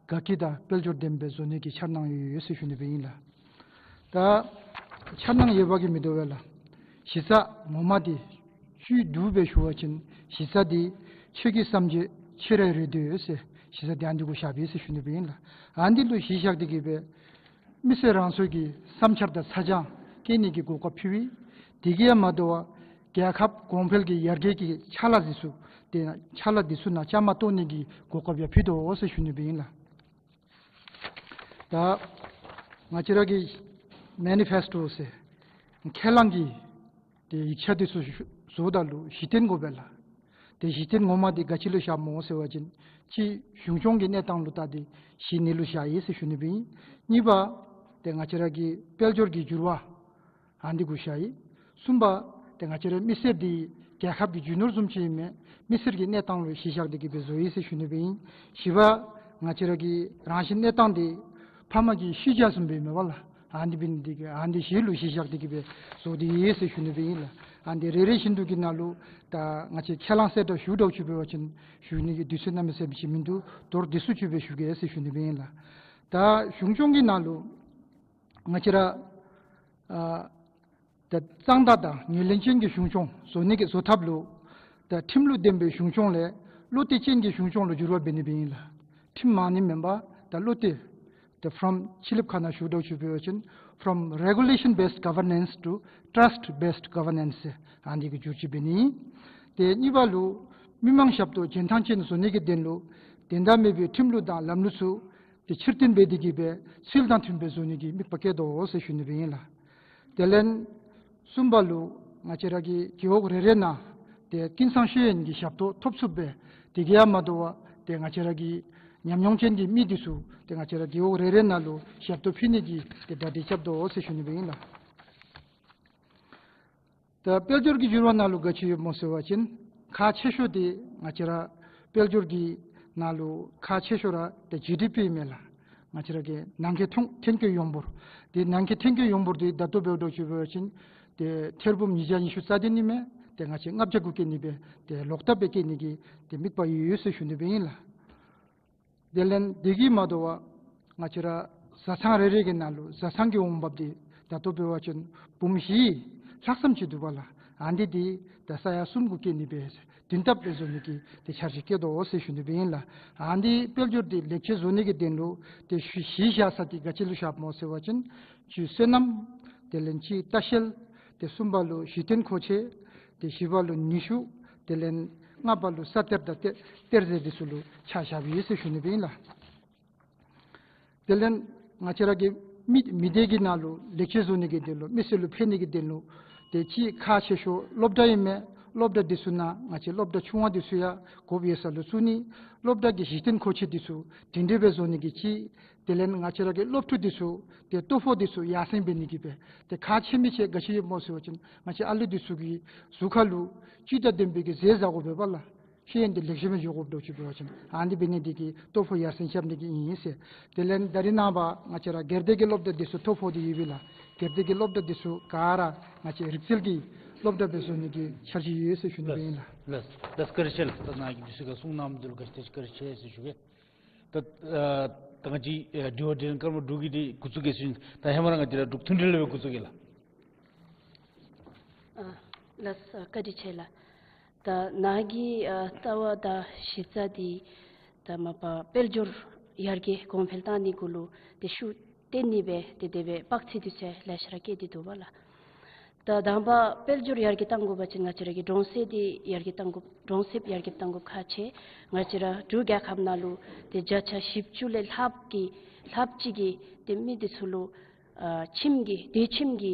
དགའ་སྐྱིད་དང་དཔལ་འབྱོར་ལྡནམ་སྦེ་བཟོ་ནི་གི་འཆར་སྣང་ཡོད་ཡོད་ཟེར་ཞུ་ནི་སྦེ་ཨིན་ལགས། ད་འཆར་སྣང་ཡོད་པ་གིས་མི་དོ་པས་ལགས། གཞི་རྩ་ངོ་མ་འདི་བཅུད་བསྡུ་སྦེ་ཞུ་བ་ཅིན་གཞི་རྩ་འདི་ཆོས་ཀྱི་བསམ་སྤྱོད་ཆོས་ར་རེ་ལྟོས་ཟེར་གཞི་རྩ་འདི་ཨ་ནི་འདི་གུ་བཞག་པས་ཟེར་ཞུ་ནི་སྦེ་ཨིན་ལགས། ཨ་ནི་འདི་ལུ་གཞི་བཞག་སྟེ་གིས་སྦེ་མི་སེར་རང་སོའི་གི་བསམ་འཆར་དང་ཚ་གྱང་བསྐྱལ་ནི་གི་གོ་སྐབས་ཕུལ་བས། དེ་གིས་ཡང་མ་དོ་བར་རྒྱལ་ཁབ་གོང་འཕེལ་གྱི་ཡར་རྒྱས་ཀྱི་ཕྱག་ལཱ་འདི་ཚུ་ཏེ་ཕྱག་ལཱ་འདི་ཚུ་ནང་བཅའ་མར་གཏོགས་ནི་གི་གོ་སྐབས་ཡང་ཕུལ་དོ་ཟེར་ཞུ་ནི་སྦེ་ཨིན་ལགས། ད་ང་བཅས་ར་གི་མེ་ནི་ཕེསི་ཊོ་ཟེར་ཁས་བླངས་ཀྱི་ཏེ་ཡིག་ཆ་འདི་ཚུ་བཟོཝ་ད་ལུ་གཞི་རྟེན་དགོ་པས་ལགས། ཏེ་གཞི་རྟེན་ངོ་མ་འདི་ག་ཅི་ལུ་བཞགཔ་སྨོ་ཟེར་བ་ཅིན་གཅིག་གཞུང་སྐྱོང་གི་གནས་སྟངས་ལུ་བལྟ་སྟེ་གཞི་ནི་ལུ་བཞག་ཡི་ཟེར་ཞུ་ནི་སྦེ་ཨིན། གཉིས་པ་ཏེ་ང་བཅས་ར་གི་དཔལ་འབྱོར་གྱི་འགྱུར་བ་ཨ་ནི་འདི་གུ་བཞག་ཡི། གསུམ་པ་ཏེ་ང་བཅས་ར་མི་སེར་འདི་རྒྱལ་ཁབ་ཀྱི་རྒྱུ་ནོར་བཟུམ་ཅིག་ཨིན་མས། མི་སེར་གྱི་གནས་སྟངས་ལུ་གཞི་བཞག་སྟེ་གིས་སྦེ་བཟོ་ཡི་ཟེར་ཞུ་ནི་སྦེ་ཨིན། བཞི་པ་ང་བཅས་ར་གི་རང་བཞིན་གནས་སྟངས་འདི་ཕ་མ་གི་ཤུལ་རྒྱགས་བཟུམ་སྦེ་ཨིན་མས་པ་ལགས། ཨ་ནི་འདི་འབད་ནི་འདི་གིས་ཨ་ནི་འདི་གཞི་ལུ་གཞི་བཞག་སྟེ་གིས་སྦེ་བཟོ་སྟེ་ཡོད་ཟེར་ཞུ་ནི་སྦེ་ཨིན་ལགས། ཨ་ནི་འདི་རེ་རེ་བཞིན་དུ་གི་ནང་ལུ་ད་ང་བཅས་ཁས་བླངས་གསལ་བསྒྲགས་ཞུ་དོ་ཅིག་འབད་བ་ཅིན་ཞུ་ནི་གི་དུས་ཚོད་གནམ་མེད་ས་མེད་ཅིག་མིན་འདུག། མདོར་བསྡུས་སུ་ཅིག་སྦེ་ཞུ་གེ་ཟེར་ཞུ་ནི་སྦེ་ཨིན་ལགས། ད་གཞུང་སྐྱོང་གི་ནང་ལུ་ང་བཅས་ར་ཨ་ད་གཙང་དག་དང་ངོས་ལེན་ཅན་གྱི་གཞུང་སྐྱོང་བཟོ་ནི་གི་བཟོ་ཐབས་ལུ་ད་ཁྲིམས་ལུགས་ལྡན་པའི་གཞུང་སྐྱོང་ལས་བློ་གཏད་ཅན་གྱི་གཞུང་སྐྱོང་ལུ་འགྱུར་བ་འབད་ནི་སྦེ་ཨིན་ལགས། ཁྲིམས་མང་ནི་མེན་པར་ད་བློ་གཏད། ད་from ཕྱི་གླིངཔ་ཁ་ནང་ཞུ་དོ་ཅིག་འབད་བ་ཅིན་from regulation based governance to trust based governance ཟེར་ཨ་ནི་གི་འགྱུར་བཅོས་འབད་ནི། ཏེ་གཉིས་པ་ལུ་མི་མང་ཞབས་ཏོག་འཇོན་ཐང་ཅན་བཟོ་ནི་གི་དོན་ལུ་དོན་དག་མེད་པའི་ཁྲིམས་ལུགས་དང་ལམ་ལུགས་ཚུ་ཏེ་ཕྱིར་འཐེན་འབད་དེ་གིས་སྦེ་ཚུལ་དང་མཐུན་པའི་བཟོ་ནི་གི་དམིགས་པ་བསྐྱེད་དོ་ཟེར་ཞུ་ནི་སྦེ་ཨིན་ལགས། དེ་ལས་གསུམ་པ་ལུ་ང་བཅས་ར་གི་རྒེད་འོག་རེ་རེ་ནང་ཏེ་ཀུན་བཟང་ཤེས་ཡོན་གྱི་ཞབས་ཏོག་ཐོབ་ཚུགསཔ་སྦེ་དེ་གིས་ཡང་མ་དོ་བར་ཏེ་ང་བཅས་ར་གི་ཉམས་མྱོང་ཅན་གྱི་མི་འདི་ཚུ་ཏེ་ང་བཅས་ར་རྒེད་འོག་རེ་རེ་ནང་ལུ་ཞབས་ཏོག་ཕུལ་ནི་གི་ཏེ་གྲ་སྒྲིག་རྐྱབ་དོ་ཟེར་ཞུ་ནི་སྦེ་ཨིན་ལགས། ད་དཔལ་འབྱོར་གྱི་འགྱུར་བ་ནང་ལུ་ག་ཅི་ཡོདཔ་སྨོ་ཟེར་བ་ཅིན་ཁག་ཆེ་ཤོས་འདི་ང་བཅས་ར་དཔལ་འབྱོར་གྱི་ནང་ལུ་ཁག་ཆེ་ཤོས་ར་ཏེ་ཇི་ཌི་པི་ཨིན་མས་ལགས། ང་བཅས་ར་གི་ནང་འཁོད་ཐོན་ཐོན་སྐྱེད་ཡོངས་འབོར། ཏེ་ནང་འཁོད་ཐོན་སྐྱེད་ཡོངས་འབོར་འདི་ད་ལྟོ་འབདཝ་ད་ཅིག་འབད་བ་ཅིན་ཏེ་ཐེར་འབུམ་ཉིས་བརྒྱ་ཉི་ཤུ་རྩ་བདུན་ཨིན་མས། ཏེ་ང་བཅས་ལྔ་བརྒྱ་གུ་བསྐྱེད་ནི་སྦེ་ཏེ་ལོག་བཏབ་སྦེ་བསྐྱེད་ནི་གི་ཏེ་དམིགས་པ་ཡོད་ཡོད་ཟེར་ཞུ་ནི་སྦེ་ཨིན་ལགས། དེ་ལས་དེ་གིས་མ་དོ་བར་ང་བཅས་ར་བཟའ་ཚང་རེ་རེ་གི་ནང་ལུ་བཟའ་ཚང་གི་འོང་འབབ་འདི་ད་ལྟོ་འབད་བ་ཅིན་འབུམ་བཞི་ལྷག་ཙམ་ཅིག་འདུག་པ་ལགས། ཨ་ནི་འདི་ད་ས་ཡ་གསུམ་གུ་བསྐྱེད་ནི་སྦེ་བདུན་ལྟབ་སྦེ་བཟོ་ནི་གི་ཏེ་འཆར་གཞི་བསྐྱེད་དོ་ཟེར་ཞུ་ནི་སྦེ་ཨིན་ལགས། ཨ་ནི་འདི་དཔལ་འབྱོར་འདི་ལེགས་བཅོས་བཟོ་ནི་གི་དོན་ལུ་ཏེ་གཞི་གཞི་བཞག་ས་འདི་ག་ཅི་ལུ་བཞགཔ་སྨོ་ཟེར་བ་ཅིན་གཅིག་སོ་ནམ། དེ་ལས་གཅིག་ལྟ་བཤལ། ཏེ་གསུམ་པ་ལུ་གཞི་རྟེན་མཁོ་ཆས། ཏེ་བཞི་པ་ལུ་ནུས་ཤུགས། དེ་ལས་ལྔ་པ་ལུ་ས་གཏེར་དང་གཏེར་གཏེར་རྫས་འདི་ཚུ་ལུ་ཆ་བཞག་པས་ཟེར་ཞུ་ནི་སྦེ་ཨིན་ལགས། དེ་ལས་ང་བཅས་ར་གི་མི་མི་སྡེ་གི་ནང་ལུ་ལེགས་བཅོས་བཟོ་ནི་གི་དོན་ལུ་མི་སེར་ལུ་ཕན་ནི་གི་དོན་ལུ་ཏེ་གཅིག་ཁག་ཆེ་ཤོས་སློབ་གྲྭ་ཨིན་མས། སློབ་གྲྭ་འདི་ཚུ་ནང་ང་བཅས་སློབ་གྲྭ་ཆུང་བ་འདི་ཚུ་ཡང་དགོཔ་ཡོད་ས་ལུ་བཙུགས་ནི། སློབ་གྲྭ་གི་གཞི་རྟེན་མཁོ་ཆས་འདི་ཚུ་སྒྲིང་སྒྲི་སྦེ་བཟོ་ནི་གི་གཅིག། དེ་ལས་ང་བཅས་ར་གི་སློབ་ཕྲུག་འདི་ཚུ་ཏེ་ལྟོ་ཕོགས་འདི་ཚུ་ཡར་སེང་འབད་ནི་གི་སྦེ་ཏེ་ཁག་ཆེ་མི་ཆེ་ག་ཅི་ཡོདཔ་སྨོ་ཟེར་བ་ཅིན་ང་བཅས་ཨ་ལུ་འདི་ཚུ་གི་གཟུགས་ཁ་ལུ་བཅུད་དང་ལྡན་པའི་གི་ཟས་བཟའ་དགོ་པས་པ་ལགས། ཤེས་ཡོན་འདི་ལེགས་ཤོམ་སྦེ་འགྱོ་དགོཔ་འདྲཝ་ཅིག་འབད་བ་ཅིན་ཨ་ནི་འབད་ནི་འདི་གིས་ལྟོ་ཕོགས་ཡར་སེང་རྐྱབ་ནི་གི་ཨིན་ཟེར། དེ་ལས་ད་རེས་ནངས་པ་ང་བཅས་ར་སྒེར་སྡེ་གི་སློབ་གྲྭ་འདི་ཚུ་ལྟོ་ཕོགས་འདི་ཡོད་པས་ལགས། སྒེར་སྡེ་གི་སློབ་གྲྭ་འདི་ཚུ་ག་ར་ང་བཅས་རིག་རྩལ་གྱི་སློབ་གྲྭ་སྦེ་བཟོ་ནི་གི་འཆར་གཞི་ཡོད་ཟེར་ཞུ་ནི་སྦེ་ཨིན་ལགས། ལགས་ལགས་བཀའ་དྲིན་ཆེ་ལགས། ད་ནཱ་གིས་འདི་ཚུ་ག་གསུང་གནངམ་འདི་ལུ་བཀའ་དྲིན་ཆེ་ཟེར་ཞུ་གེ། ད་ཨ་ད་ང་བཅས་ཨ་དྲི་བ་དྲིས་ལན་སྐར་མ་དྲུག་གི་འདི་འགོ་བཙུགས་གེ་ཟེར་ཞུ་ནི། ད་ཧེ་མ་ར་ང་བཅས་ར་འབྲུག་མཐུན་སྒྲིལ་ལས་སྦེ་འགོ་བཙུགས་གེ་ལགས། ཨ་ལགས་སོ་བཀའ་དྲིན་ཆེ་ལགས། ད་ནཱ་གི་ཨ་ལྟ་བ་དང་གཞི་རྩ་འདི་ད་མ་པ་དཔལ་འབྱོར་ཡར་རྒྱས་གོང་འཕེལ་གཏང་ནི་གུ་ལུ་ཏེ་ཤུགས་བཏོན་ནི་སྦེ་ཏེ་དེ་སྦེ་དཔག་ཚད་འདི་ཚུ་ལེ་ཤ་ར་བཀོད་དེ་འདུག་པ་ལགས། ད་དང་པ་དཔལ་འབྱོར་ཡར་རྒྱས་གཏང་དགོ་པ་ཅིན་ང་བཅས་ར་གི་གྲོང་གསེབ་འདི་ཡར་རྒྱས་གཏང་དགོ། གྲོང་གསེབ་ཡར་རྒྱས་གཏང་དགོཔ་ཁག་ཆེ། ང་བཅས་ར་འབྲུག་རྒྱལ་ཁབ་ནང་ལུ་ཏེ་བརྒྱ་ཆ་བཞི་བཅུ་ལས་ལྷགཔ་གི་ ལྷགཔ་ཅིག་གིས་ཏེ་མི་འདི་ཚུ་ལུ་ཨ་ཁྱིམ་གྱི་དེ་ཁྱིམ་གྱི་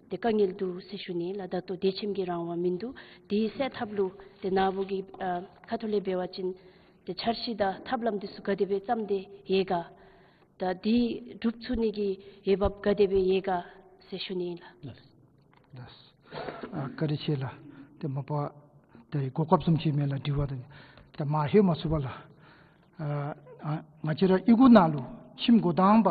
ཏེ་དཀའ་ངལ་འདུག་ཟེར་ཞུ་ནི་ལགས། ད་ལྟོ་དེ་ཁྱིམ་གྱི་རང་དབང་མིན་འདུག། དེ་སེལ་ཐབས་ལུ་ཏེ་ནཱ་བུ་གིས་ཨ་ཁ་ཐུག་ལས་འབད་བ་ཅིན་ཏེ་འཆར་གཞི་དང་ཐབས་ལམ་འདི་ཚུ་ག་དེ་སྦེ་བརྩམས་ཏེ་ཡོད་ག། ད་དེ་སྒྲུབ་ཚུགས་ནི་གི་འོས་འབབ་ག་དེ་སྦེ་ཡོད་ག་ཟེར་ཞུ་ནི་ལགས། ལགས། ཨ་བཀའ་དྲིན་ཆེ་ལགས། ཏེ་མ་པ་ད་གོ་སྐབས་བཟུམ་ཅིག་མས་ལགས། དྲི་བ་དང་ཏེ་མ་ལྷོད་མ་ཚུགས་པས་ལགས། ཨ་ཨ་ང་བཅས་ར་གཡུས་སྒོ་ནང་ལུ་ཁྱིམ་འགོ་དང་པ་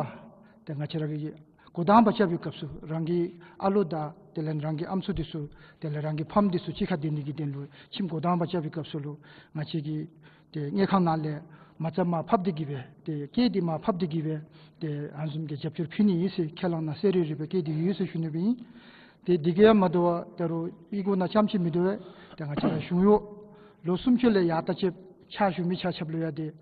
ཏེ་ང་བཅས་ར་གི་འགོ་དང་པ་རྐྱབ་པའི་སྐབས་སུ་རང་གི་ཨ་ལོ་དང་དེ་ལས་རང་གི་ཨམ་སྲུ་འདི་ཚུ་དེ་ལས་རང་གི་ཕམ་འདི་ཚུ་གཅིག་ཁར་སྡོད་ནི་གི་དོན་ལུ་ཁྱིམ་འགོ་དང་པ་རྐྱབ་པའི་སྐབས་སུ་ལུ་ང་བཅས་ཀྱི་ཏེ་དངུལ་ཁང་ནང་ལས་མ་རྩ་མར་ཕབ་སྟེ་གི་སྦེ་ཏེ་སྐྱེད་དེ་མར་ཕབ་སྟེ་གི་སྦེ་ཏེ་ཨ་ནི་བཟུམ་གྱི་རྒྱབ་སྐྱོར་ཕུལ་ནི་ཨིན་ཟེར་ཁས་བླངས་ནང་གསལ་རི་རི་སྦེ་བཀོད་དེ་ཡོད་ཟེར་ཞུ་ནི་སྦེ་ཨིན། ཏེ་དེ་གིས་ཡང་མ་དོ་བར་ད་རུང་གཡུས་སྒོ་ནང་རྐྱངམ་ཅིག་མི་དོ་བར་ཏེ་ང་བཅས་ར་གཞུང་གཡོག་ལོ་སུམ་ཅུ་ལས་ཡར་ད་ཅིག་ཕྱག་ཞུ་མི་ཆ་ཁྱབ་ལུ་ཡང་ཏེ་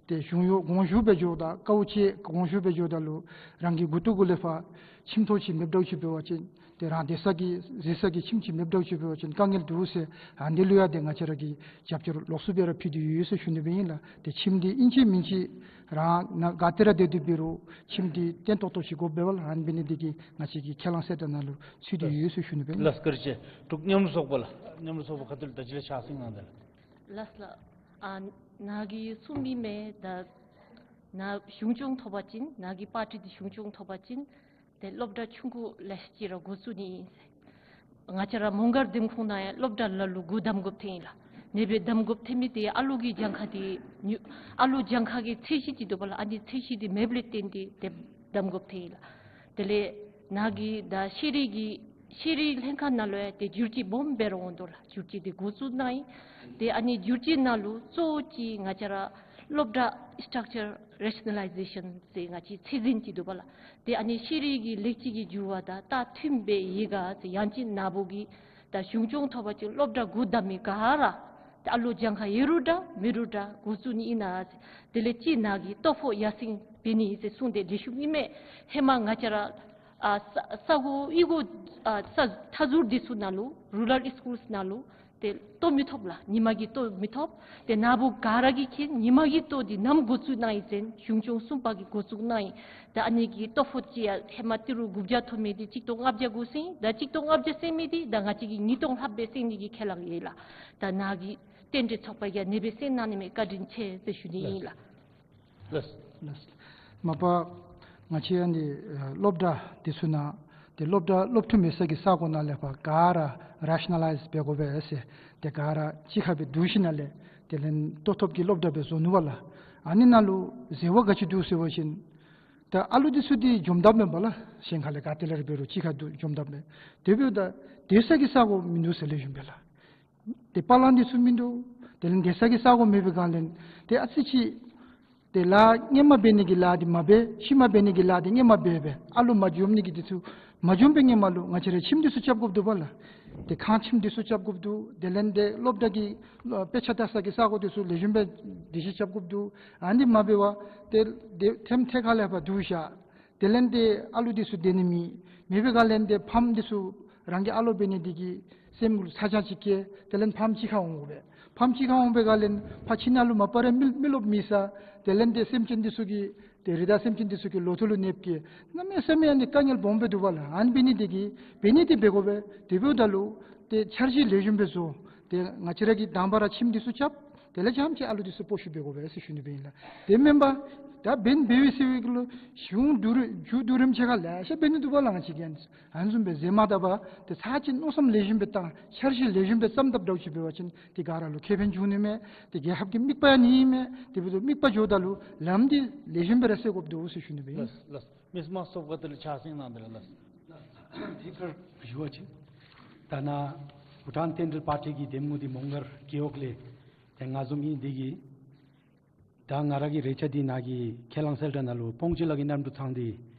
ཏེ་གཞུང་གཡོག་དགོངས་ཞུ་འབད་འགྱོཝ་ད་དཀའཝ་སྤྱད་དགོངས་ཞུ་འབད་འགྱོཝ་ད་ལུ་རང་གི་མགུ་ཏོ་གུ་ལས་ཕར་ཁྱིམ་ཐོག་ཅིག་མེདཔ་འདྲཝ་ཅིག་འབད་བ་ཅིན་ཏེ་རང་སྡོད་ས་གི་གཟིགས་ས་གི་ཁྱིམ་ཅིག་མེདཔ་འདྲཝ་ཅིག་འབད་བ་ཅིན་དཀའ་ངལ་འདུག་ཟེར། ཨ་ནི་ལུ་ཡང་ཏེ་ང་བཅས་ར་གིས་རྒྱབ་སྐྱོར་ལོགས་སུ་སྦེ་ར་ཕུལ་ཏེ་ཡོད་ཟེར་ཞུ་ནི་སྦེ་ཨིན་ལགས། ཏེ་ཁྱིམ་འདི་ཨིན་ཅི་མིན་ཅི་རང་ནཱ་ག་ཏེ་ར་སྡོད་དེ་འབད་རུང་ཁྱིམ་འདི་བརྟན་ཏོག་ཏོ་ཅིག་དགོཔ་འབདཝ་ལགས། ཨ་ནི་འབད་ནི་འདི་གིས་ང་བཅས་ཀྱིས་ཁས་བླངས་གསལ་བསྒྲགས་ནང་ལུ་ཚུད་དེ་ཡོད་ཟེར་ཞུ་ནི་སྦེ་ཨིན། ལགས་བཀའ་དྲིན་ཆེ། འབྲུག་མཉམ་རུབ་ཚོགས་པ་ལགས། མཉམ་རུབ་ཚོགས་པ་ཁ་ཐུག་ལས་ད་ཅི་ལས་ཕྱག་སེང་གནང་དེ་ལགས། ལགས་ལགས། ཨ་ནཱ་གིས་གསུངས་མི་མས། ད་ནཱ་གཞུང་སྐྱོང་ཐོབ་པ་ཅིན་ནཱ་གི་པར་ཊི་འདི་གཞུང་སྐྱོང་ཐོབ་པ་ཅིན་ཏེ་སློབ་གྲྭ་ཆུང་ཀུ་ལེ་ཤ་ཅིག་ར་འགོ་བཙུགས་ནི་ཨིན་ཟེར། ང་བཅས་ར་མོང་སྒར་འདེམས་ཁོངས་ནང་ཡང་སློབ་གྲྭ་ལ་ལུ་སྒོ་བསྡམ་དགོཔ་ཐོན་ཡི་ལགས། ཨ་ནི་སྦེ་བསྡམ་དགོཔ་ཐོན་མི་འདི་ཨ་ལོ་གི་གྱངས་ཁ་འདི་ཉུ་ཨ་ལོ་གྱངས་ཁ་གི་ཚད་གཞི་ཅིག་འདུག་པ་ལགས། ཨ་ནི་ཚད་གཞི་འདི་མེདཔ་ལས་བརྟེན་ཏེ་ཏེ་བསྡམ་དགོཔ་ཐོན་ཡི་ལགས། དེ་ལས་ནཱ་གིས་ད་ཤེས་རིག་གི་ཤེས་རིག་ལྷན་ཁག་ནང་ལུ་ཡང་ཏེ་བསྒྱུར་བཅོས་སྦོམ་སྦེ་ར་འོང་དོ་ལགས། བསྒྱུར་བཅོས་འདི་འགོ་བཙུགས་གནང་ཡི། ཏེ་ཨ་ནི་བསྒྱུར་བཅོས་ནང་ལུ་གཙོ་བོ་ཅིག་ང་བཅས་ར་སློབ་གྲྭ་སི་ཊག་ཅར་རེ་ཤ་ན་ལའི་ཟེ་ཤཱན་ཟེར་ང་བཅས་ཚད་འཛིན་ཅིག་འདུག་པ་ལགས། ཏེ་ཨ་ནི་ཤེས་རིག་གི་ལེགས་བཅོས་ཀྱི་འགྱུར་བ་དང་ད་མཐུནམ་སྦེ་ཡོད་ག་ཟེར། ཡང་ཅིན་ནཱ་བུ་གིས་ད་གཞུང་སྐྱོང་ཐོབ་པ་ཅིན་སློབ་གྲྭ་སྒོ་བསྡམ་མི་ག་ར་ཏེ་ཨ་ལོ་གྱངས་ཁ་ཡོད་རུང་འདྲ་མེད་རུང་འདྲ་འགོ་བཙུགས་ནི་ཨིན་ན་ཟེར། དེ་ལས་ཅིག་ནཱ་གིས་ལྟོ་ཕོགས་ཡར་སེང་འབད་ནི་ཨིན་ཟེར་གསུངས་ཏེ་ལེགས་ཤོམ་ཨིན་མས། ཧེ་མ་ང་བཅས་ར་ཨ་ས་ས་གོ་གཡུས་སྒོ་ཨ་ས་མཐའ་ཟུར་འདི་ཚུ་ནང་ལུ་རུ་རཱལ་སི་ཀུལསི་ནང་ལུ་ཏེ་ལྟོ་མི་ཐོབ་ལགས། ཉི་མ་གི་ལྟོ་མི་ཐོབ། ཏེ་ནཱ་བུ་ག་ར་གིས་མཁྱེན། ཉི་མ་གི་ལྟོ་འདི་ནམ་འགོ་བཙུགས་གནང་ཡི་ཟེར་གཞུང་སྐྱོང་གསུམ་པ་གིས་འགོ་བཙུགས་གནང་ཡི། ད་ཨ་ནི་གི་ལྟོ་ཕོགས་ཅིག་ཡང་ཧེ་མ་ཏི་རུ་དགུ་བརྒྱ་ཐོབ་མི་འདི་གཅིག་སྟོང་ལྔ་བརྒྱ་གུ་སེང་། ད་གཅིག་སྟོང་ལྔ་བརྒྱ་སེང་མི་འདི་ད་ང་བཅས་ཀྱིས་ཉིས་སྟོང་ལྷགཔ་སྦེ་སེང་ནི་གི་ཁས་བླངས་ཡོད་ལགས། ད་ནཱ་གི་རྟེན་འབྲེལ་ཚོགས་པ་གིས་ཨ་ནི་སྦེ་སེང་གནང་ནི་མས། བཀའ་དྲིན་ཆེ་ཟེར་ཞུ་ནི་ཨིན་ལགས། ལགས། ལགས། མ་པ་ང་བཅས་ཨ་ནི་ཨ་སློབ་གྲྭ་འདི་ཚུ་ནང་ཏེ་སློབ་གྲྭ་སློབ་ཐོན་མེད་ས་གི་ས་གོ་ནང་ལས་ཕར་ག་ར་རེ་ཤ་ན་ལའིཛ་འབད་དགོ་པས་ཟེར། ཏེ་ག་ར་གཅིག་ཁར་སྦེ་བསྡུ་ཞིནམ་ལས་དེ་ལས་ལྟོ་ཐོབ་ཀྱི་སློབ་གྲྭ་སྦེ་བཟོ་ནུག་པ་ལགས། ཨ་ནི་ནང་ལུ་འཛོལ་བ་ག་ཅི་འདུག་ཟེར་བ་ཅིན་ད་ཨ་ལོ་འདི་ཚུ་འདི་འཛོམས་དཔ་མས་པ་ལགས། གཞན་ཁ་ལས་ག་ཏེ་ལས་ར་འབད་རུང་གཅིག་ཁར་འདུ་འཛོམས་དཔ་མས། དེ་འབདཝ་ད་སྡོད་ས་གི་ས་གོ་མིན་འདུག་ཟེར་ལེགས་ཤོམ་སྦེ་ལགས། ཏེ་པ་ལང་འདི་ཚུ་མིན་འདུག། དེ་ལས་སྡོད་ས་གི་ས་གོ་མེད་པའི་སྒང་ལས་ཏེ་ཨ་ཙི་ཅིག་ཏེ་ལཱ་སྔོན་མ་འབད་ནི་གི་ལཱ་འདི་མ་འབད། ཕྱི་མ་འབད་ནི་གི་ལཱ་འདི་སྔོན་མ་འབད་འབད། ཨ་ལོ་མ་འཛོམས་ནི་གི་འདི་ཚུ་མ་འཛོམས་པའི་སྔོན་མ་ལུ་ང་བཅས་ར་ཁྱིམ་འདི་ཚུ་རྐྱབ་དགོཔ་འདུག་པ་ལགས། ཏེ་ཁང་ཁྱིམ་འདི་ཚུ་རྐྱབ་དགོཔ་འདུག། དེ་ལས་ཏེ་སློབ་གྲྭ་གི་ཨ་དཔེ་ཆ་ལྟ་ས་གི་ས་གོ་འདི་ཚུ་ལེགས་ཤོམ་སྦེ་འདི་ཅིག་རྐྱབ་དགོཔ་འདུག། ཨ་ནི་མ་འབད་བར་ཏེ་ཏེ་ཐེམ་ཐེ་ཁ་ལས་ཕར་བསྡུ་བཞག། དེ་ལས་ཏེ་ཨ་ལོ་འདི་ཚུ་སྡོད་ནི་མེད། མེད་པའི་སྒང་ལས་ཏེ་ཕམ་འདི་ཚུ་རང་གི་ཨ་ལོ་འབད་ནི་འདི་གིས་སེམས་ལུ་ཚ་གྱང་ཅིག་སྐྱེ། དེ་ལས་ཕམ་གཅིག་ཁར་འོང་དགོ་པས། ཕམ་གཅིག་ཁར་འོང་པའི་སྒང་ལས་ཕར་ཕྱི་ནང་ལུ་མ་པ་ར་མི་མི་རློབས་མེད་ས། དེ་ལས་ཏེ་སེམས་ཅན་འདི་ཚུ་གི་ཏེ་རི་དྭགས་སེམས་ཅན་འདི་ཚུ་གི་ལོ་ཐོག་ལུ་གནོདཔ་བཀལ། གནམ་མེད་ས་མེད་ཨ་ནི་དཀའ་ངལ་སྦོམ་སྦེ་འདུག་པ་ལགས། ཨ་ནི་འབད་ནི་འདི་གིས་འབད་ནི་འདི་འབད་དགོ་པས། དེ་འབདཝ་ད་ལུ་ཏེ་འཆར་གཞི་ལེགས་ཤོམ་སྦེ་བཟོ། ཏེ་ང་བཅས་ར་གིས་དང་པ་ར་ཁྱིམ་འདི་ཚུ་རྐྱབ། དེ་ལས་རྐྱངམ་ཅིག་ཨ་ལོ་འདི་ཚུ་སྤོ་བཤུད་འབད་དགོ་པས་ཟེར་ཞུ་ནི་སྦེ་ཨིན་ལགས། དེ་མེན་པར་ད་འབདན་འབདཝ་ཟེར་བའི་གི་ལུ་གཞུང་བསྡུ་རུབ་མཇུག་བསྡུ་རིམ་ཆེ་ཁ་ལེ་ཤ་འབད་ནི་འདུག་པ་ལགས། ང་བཅས་ཀྱིས་ཨ་ནི་བཟུམ་སྦེ་འཛོལ་མ་བཏང་པར་ཏེ་ཚར་གཅིག་མནོ་བསམ་ལེགས་ཤོམ་སྦེ་བཏང་འཆར་གཞི་ལེགས་ཤོམ་སྦེ་བརྩམ་བཏངམ་འདྲཝ་ཅིག་འབད་བ་ཅིན་ཏེ་ག་ར་ལུ་ཁེ་ཕན་འབྱུང་ནི་མས། ཏེ་རྒྱལ་ཁབ་ཀྱི་མིག་དཔེ་ཨ་ནི་ཨིན་མས། དེ་འབདཝ་ད་མིག་དཔེ་འགྱོཝ་ད་ལུ་ལམ་འདི་ལེགས་ཤོམ་སྦེ་ར་སེལ་དགོཔ་འདུག་ཟེར་ཞུ་ནི་སྦེ་ཨིན། ལགས་ལགས། མི་སེར་དམངས་གཙོའི་ཁ་ཐུག་ལས་ཕྱག་སེང་གནང་དེ་ལགས། ལགས། དེ་ཁར་ཞུ་བ་ཅིན་ད་ནཱ་བྷུ་ཊཱན་རྟེན་འབྲེལ་པར་ཊི་གི་འདེམས་ངོ་འདི་མོང་སྒར་རྒེད་འོག་ལས་ཏེ་ང་བཟུམ་ཨིན། དེ་གིས་ད་ང་ར་གི་རེ་ཆ་འདི་ནཱ་གི་ཁས་བླངས་གསལ་བསྒྲགས་ནང་ལུ་སྤོང་ཆུ་ལ་གི་གནམ་གྲུ་ཐང་འདི་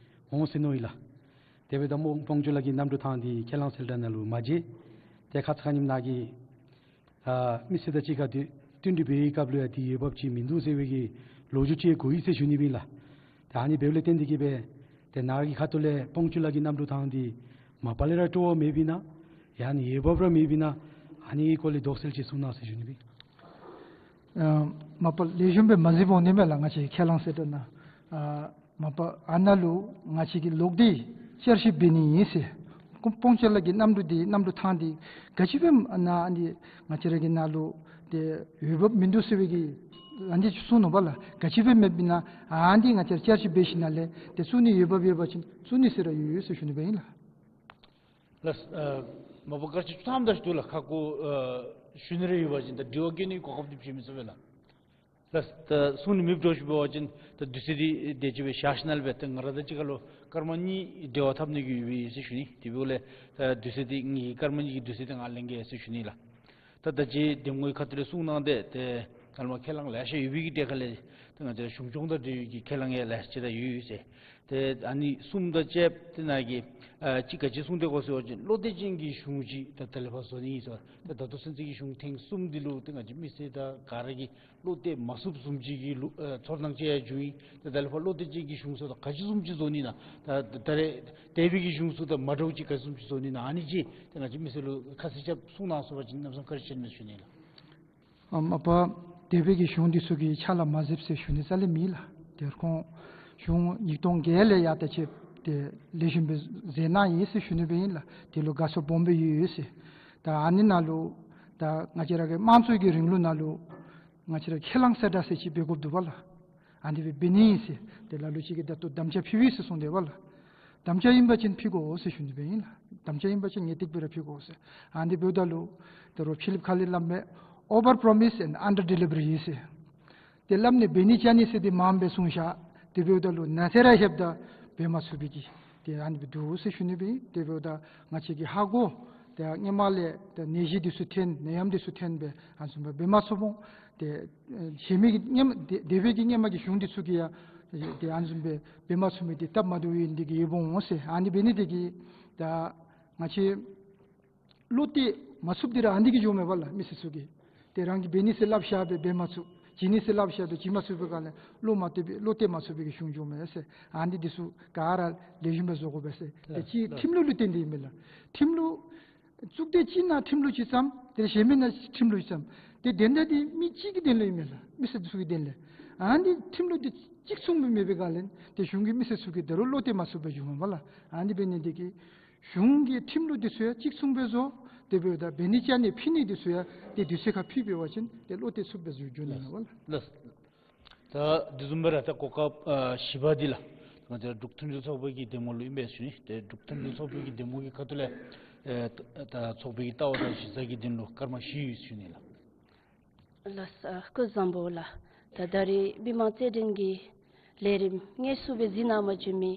འོང་ཟེར་མནོ་ཡི་ལགས། དེ་འབདཝ་ད་སྤོང་སྤོང་ཆུ་ལ་གི་གནམ་གྲུ་ཐང་འདི་ཁས་བླངས་གསལ་བསྒྲགས་ནང་ལུ་མ་མཇལ། ཏེ་ཁ་ཙ་ཁ་ཉིནམ་ནཱ་གི་ཨ་མི་སེར་དང་གཅིག་ཁར་བསྟུན་བསྟུན་གྲོས་འབད་བའི་སྐབས་ལུ་ཡང་འདི་འོས་འབབ་ཅིག་མིན་འདུག་ཟེར་བའི་གི་ལོ་རྒྱུས་ཅིག་གོ་ཡི་ཟེར་ཞུ་ནི་སྦེ་ཨིན་ལགས། ད་ཨ་ནི་འབདཝ་ལས་བརྟེན་ཏེ་གིས་སྦེ་ཏེ་ནཱ་གི་ཁ་ཐུག་ལས་སྤོང་ཆུ་ལ་གི་གནམ་གྲུ་ཐང་འདི་མ་པ་ལས་ར་སྤྲོ་བ་མེདཔ་ཨིན་ན་ཡང་ན་འོས་འབབ་ར་མེདཔ་ཨིན་ན་ཨ་ནི་གི་སྐོར་ལས་དོགས་སེལ་ཅིག་གསུང་གནང་ཟེར་ཞུ་ནི་སྦེ་ཨིན། ཨ་མ་པ་ལེགས་ཤོམ་སྦེ་མ་གཟིགས་འོང་ནི་མས་ལགས། ང་བཅས་ཁས་བླངས་གསལ་བསྒྲགས་ནང་ཨ་ མ་པ་ཨ་ནཱ་ལུ་ང་བཅས་ཀྱིས་ལོག་སྟེ་བསྐྱར་ཞིབ་འབད་ནི་ཨིན་ཟེར། སྤོང་བྱ་ལ་གི་གནམ་གྲུ་འདི་གནམ་གྲུ་ཐང་འདི་ག་ཅི་སྦེ་ཨ་ནཱ་ཨ་ནི་ང་བཅས་ར་གི་ནང་ལུ་ཏེ་འོས་འབབ་མིན་འདུག་ཟེར་བའི་གི་ཨ་ནི་གསུངས་ནུག་པ་ལགས། ག་ཅི་སྦེ་མེདཔ་ཨིན་ན་ཨ་ནི་ང་བཅས་ར་བསྐྱར་ཞིབ་འབད་ཞིནམ་ལས་ཏེ་བཙུགས་ནི་འོས་འབབ་ཡོད་པ་ཅིན་བཙུགས་ནི་ཟེར་ར་ཡོད་ཟེར་ཞུ་ནི་སྦེ་ཨིན་ལགས། ལགས། ཨ་མ་པ་སྐར་ཆ་བཅུ་ཐམ་དེ་ཅིག་འདུག་ལགས། ཁ་སྐོང་ཨ་ཞུ་ནི་རེ་ཡོད་པ་ཅིན་ད་དྲི་བ་བཀོད་ནི་གོ་སྐབས་འདི་བྱིན་མི་ཚུགས་པས་ལགས། ལགས། ད་གསུང་ནི་མེདཔ་འགྱོ་ཞིནམ་འབད་བ་ཅིན་ད་དུས་ཚོད་འདི་དེ་ཅིག་སྦེ་བཞག་ཞིནམ་ལས་འབད་ཏེ་ང་ར་དང་གཅིག་ཁར་ལུ་སྐར་མ་གཉིས་འབྲེལ་བ་འཐབ་ནི་གི་ཡོད་པས་ཟེར་ཞུ་ནི། དེ་འབདཝ་ལས་ད་དུས་ཚོད་འདི་ངེའི་སྐར་མ་གཉིས་ཀྱི་དུས་ཚོད་འདི་ང་ལེན་གེ་ཟེར་ཞུ་ནི་ལགས། ད་ད་ཅི་གདམ་ངོའི་ཁ་ཐུག་ལས་གསུང་གནང་སྟེ་ཏེ་ད་ལྟོ་ཁས་བླངས་ལེ་ཤ་ཡོད་པའི་གི་གྲས་ཁ་ལས་ཏེ་ང་བཅས་གཞུང་སྐྱོང་དང་འབྲེལ་བའི་གི་ཁས་བླངས་ཡང་ལེ་ཤ་ཅིག་ར་ཡོད་ཡོད་ཟེར། ཏེ་ཨ་ནི་གསུམ་དང་བཅསཔ་ཏེ་ནཱ་གི་ཨ་ཅིག་ག་ཅི་གསུངས་ཏེ་གོ་ཟེར་བ་ཅིན་བློ་གཏད་ཅན་གྱི་གཞུང་ཅིག་ད་ད་ལས་ཕར་བཟོ་ནི་ཨིན་ཟེར། ཏེ་ད་ལྟོ་ཚུན་ཚོད་ཀྱི་གཞུང་ཐེངས་གསུམ་འདི་ལུ་ཏེ་ང་བཅས་མི་སེར་དང་ག་ར་གིས་བློ་གཏད་མ་ཚུགསཔ་བཟུམ་ཅིག་གི་ལུ་ཨ་ཚོར་སྣང་ཅིག་ཡང་བྱུང་ཡི། ཏེ་ད་ལས་ཕར་བློ་གཏད་ཅན་གྱི་གཞུང་ཚུ་དང་ག་ཅི་བཟུམ་ཅིག་བཟོ་ནི་ཨིན་ན། ད་ད་རེས་འདས་པའི་གི་གཞུང་ཚུ་དང་མ་འདྲཝ་ཅིག་ག་ཅི་བཟུམ་ཅིག་བཟོ་ནི་ཨིན་ན། ཨ་ནི་ཅིག་ཏེ་ང་བཅས་མི་སེར་ལུ་ཁ་གསལ་རྐྱབ་གསུང་གནང་ཟེར་བ་ཅིན་གནམ་མེད་ས་མེད་བཀའ་དྲིན་ཆེ་ཟེར་ཞུ་ནི་ལགས། ཨ་མ་པ་འདས་པའི་གི་གཞུང་འདི་ཚུ་གི་ཕྱག་ལཱ་མ་མཛདཔ་ཟེར་ཞུ་ནི་རྩ་ལས་མེད་ལགས། དེ་ཁོང་གཞུང་ཉིས་སྟོང་བརྒྱད་ལས་ཡར་ད་ཅིག་ཏེ་ལེགས་ཤོམ་སྦེ་མཛད་གནང་ཡི་ཟེར་ཞུ་ནི་སྦེ་ཨིན་ལགས། དེ་ལུ་དགའ་ཚོར་སྦོམ་སྦེ་ཡོད་ཡོད་ཟེར། ད་ཨ་ནི་ནང་ལུ་ད་ང་བཅས་ར་གི་དམངས་གཙོ་གི་རིང་ལུགས་ནང་ལུ་ང་བཅས་ར་ཁས་བླངས་གསལ་བསྒྲགས་ཟེར་ཅིག་འབད་དགོཔ་འདུག་པ་ལགས། ཨ་ནི་སྦེ་འབད་ནི་ཨིན་ཟེར། ཏེ་ལ་ལུ་ཅིག་གིས་ད་ལྟོ་དམ་བཅའ་ཕུལ་བས་ཟེར་གསུངས་ཏེ་པ་ལགས། དམ་བཅའ་ཨིན་པ་ཅིན་ཕུལ་དགོ་ཟེར་ཞུ་ནི་སྦེ་ཨིན་ལགས། དམ་བཅའ་ཨིན་པ་ཅིན་ངེས་ཏིག་སྦེ་ར་ཕུལ་དགོ་ཟེར། ཨ་ནི་འབདཝ་ད་ལུ་ད་རུང་ཕི་ལིཔ་ཁ་ལིས་སླབ་མི་over promise and under deliver ཡིན་ཟེར། ཏེ་སླབ་ནི་འབད་ནི་བཅའ་ནི་ཟེར་ཏེ་མངམ་སྦེ་གསུངས་བཞག། དེ་འབདཝ་ད་ལུ་ནཱ་ཚེ་ར་ལྷོདཔ་ད་འབད་མ་ཚུགས་པའི་གི་ཏེ་ཨ་ནི་སྦེ་འདུག་ཟེར་ཞུ་ནི་སྦེ་ཨིན། དེ་འབདཝ་ད་ང་བཅས་ཀྱིས་ཧ་གོ། ཏེ་སྔོན་མ་ལས་ཏེ་ནད་གཞི་འདི་ཚུ་ཐོན་ནད་ཡམས་འདི་ཚུ་ཐོན་སྦེ་ཨ་ནི་བཟུམ་སྦེ་འབད་མ་ཚུགསཔ་འོང་། ཏེ་ཨེ་གཞན་མི་གི་སྔོན་མ་འདས་འདས་པའི་གི་སྔོན་མ་གི་གཞུང་འདི་ཚུ་གིས་ཡང་ཏེ་ཨ་ནི་བཟུམ་སྦེ་འབད་མ་ཚུགས་མི་འདི་སྟབས་མ་བདེཝ་ཨིན་འདི་གིས་ཡོདཔ་འོང་ཟེར། ཨ་ནི་འབད་ནི་འདི་གིས་ད་ང་བཅས་བློ་གཏད་མ་ཚུགསཔ་འདི་ར་ཨ་ནི་འདི་གིས་འགྱོཝ་མས་པ་ལགས། མི་སེར་ཚུ་གིས་ཏེ་རང་གིས་འབད་ནི་ཟེར་སླབ་བཞག་སྦེ་འབད་མ་ཚུགས། བྱིན་ནི་ཟེར་སླབ་བཞག་སྦེ་བྱིན་མ་ཚུགས་པའི་སྒང་ལས་བློ་མ་གཏད་པའི་བློ་གཏད་མ་ཚུགས་པའི་གི་གཞུང་འགྱོཝ་མས་ཟེར། ཨ་ནི་འདི་ཚུ་ག་ར་ལེགས་ཤོམ་སྦེ་བཟོ་དགོ་པས་ཟེར། ཏེ་ལགས་ཅིག་ལགས། ཁྲིམས་ལུགས་ལུ་བརྟེན་ཏེ་ཨིན་མས་ལགས། ཁྲིམས་ལུགས་གཙུག་སྡེ་གཅིག་ནང་ཁྲིམས་ལུགས་གཅིག་བརྩམ། ཏེ་གཞན་མི་ནང་ཁྲིམས་ལུགས་གཅིག་བརྩམ། ཏེ་དོན་དག་འདི་མི་གཅིག་གི་དོན་ལུ་ཨིན་མས་ལགས། མི་སེར་ཚུ་གི་དོན་ལུ། ཨ་ནི་ཁྲིམས་ལུགས་འདི་གཅིག་མཚུངས་པ་མེད་པའི་སྒང་ལས་ཏེ་གཞུང་གིས་མི་སེར་ཚུ་གི་ད་རུང་བློ་གཏད་མ་ཚུགས་པར་འགྱོཝ་མས་པ་ལགས། ཨ་ནི་འབད་ནི་འདི་གིས་གཞུང་གི་ཁྲིམས་ལུགས་འདི་ཚུ་ཡང་གཅིག་མཚུངས་སྦེ་བཟོ། དེ་འབདཝ་ད་འབད་ནི་བཅའ་ནི་ཕུལ་ནི་འདི་ཚུ་ཡང་ཏེ་དུས་ཚོད་ཁར་ཕུལ་འབད་བ་ཅིན་ཏེ་བློ་གཏད་ཚུགསཔ་སྦེ་འགྱོ་ནི་ཨིན་པ་ལགས། ལགས། ད་དེ་བཟུམ་སྦེ་ར་ད་གོ་སྐབས་ཨ་བཞི་པ་འདི་ལགས། ང་བཅས་འབྲུག་མཐུན་སྒྲིལ་ཚོགས་པ་གི་གདམ་ངོ་ལུ་ཨིན་པས་ཟེར་ཞུ་ནི། ཏེ་འབྲུག་མཐུན་སྒྲིལ་ཚོགས་པ་གི་གདམ་ངོ་གི་ཁ་ཐུག་ལས་ཨེ་ད་ད་ཚོགས་པའི་གི་ལྟ་བ་དང་གཞི་རྩ་གི་དོན་ལུ་སྐར་མ་བཞི་ཡོད་ཟེར་ཞུ་ནི་ལགས། ལགས་སོ། སྐུ་གཟུགས་བཟང་པོ་ལགས། ད་ད་རེས་མི་མང་རྩོད་འགྲན་གྱི་ལས་རིམ་དངོས་སུ་སྦེ་གཟིགས་གནང་པར་བྱོན་མི་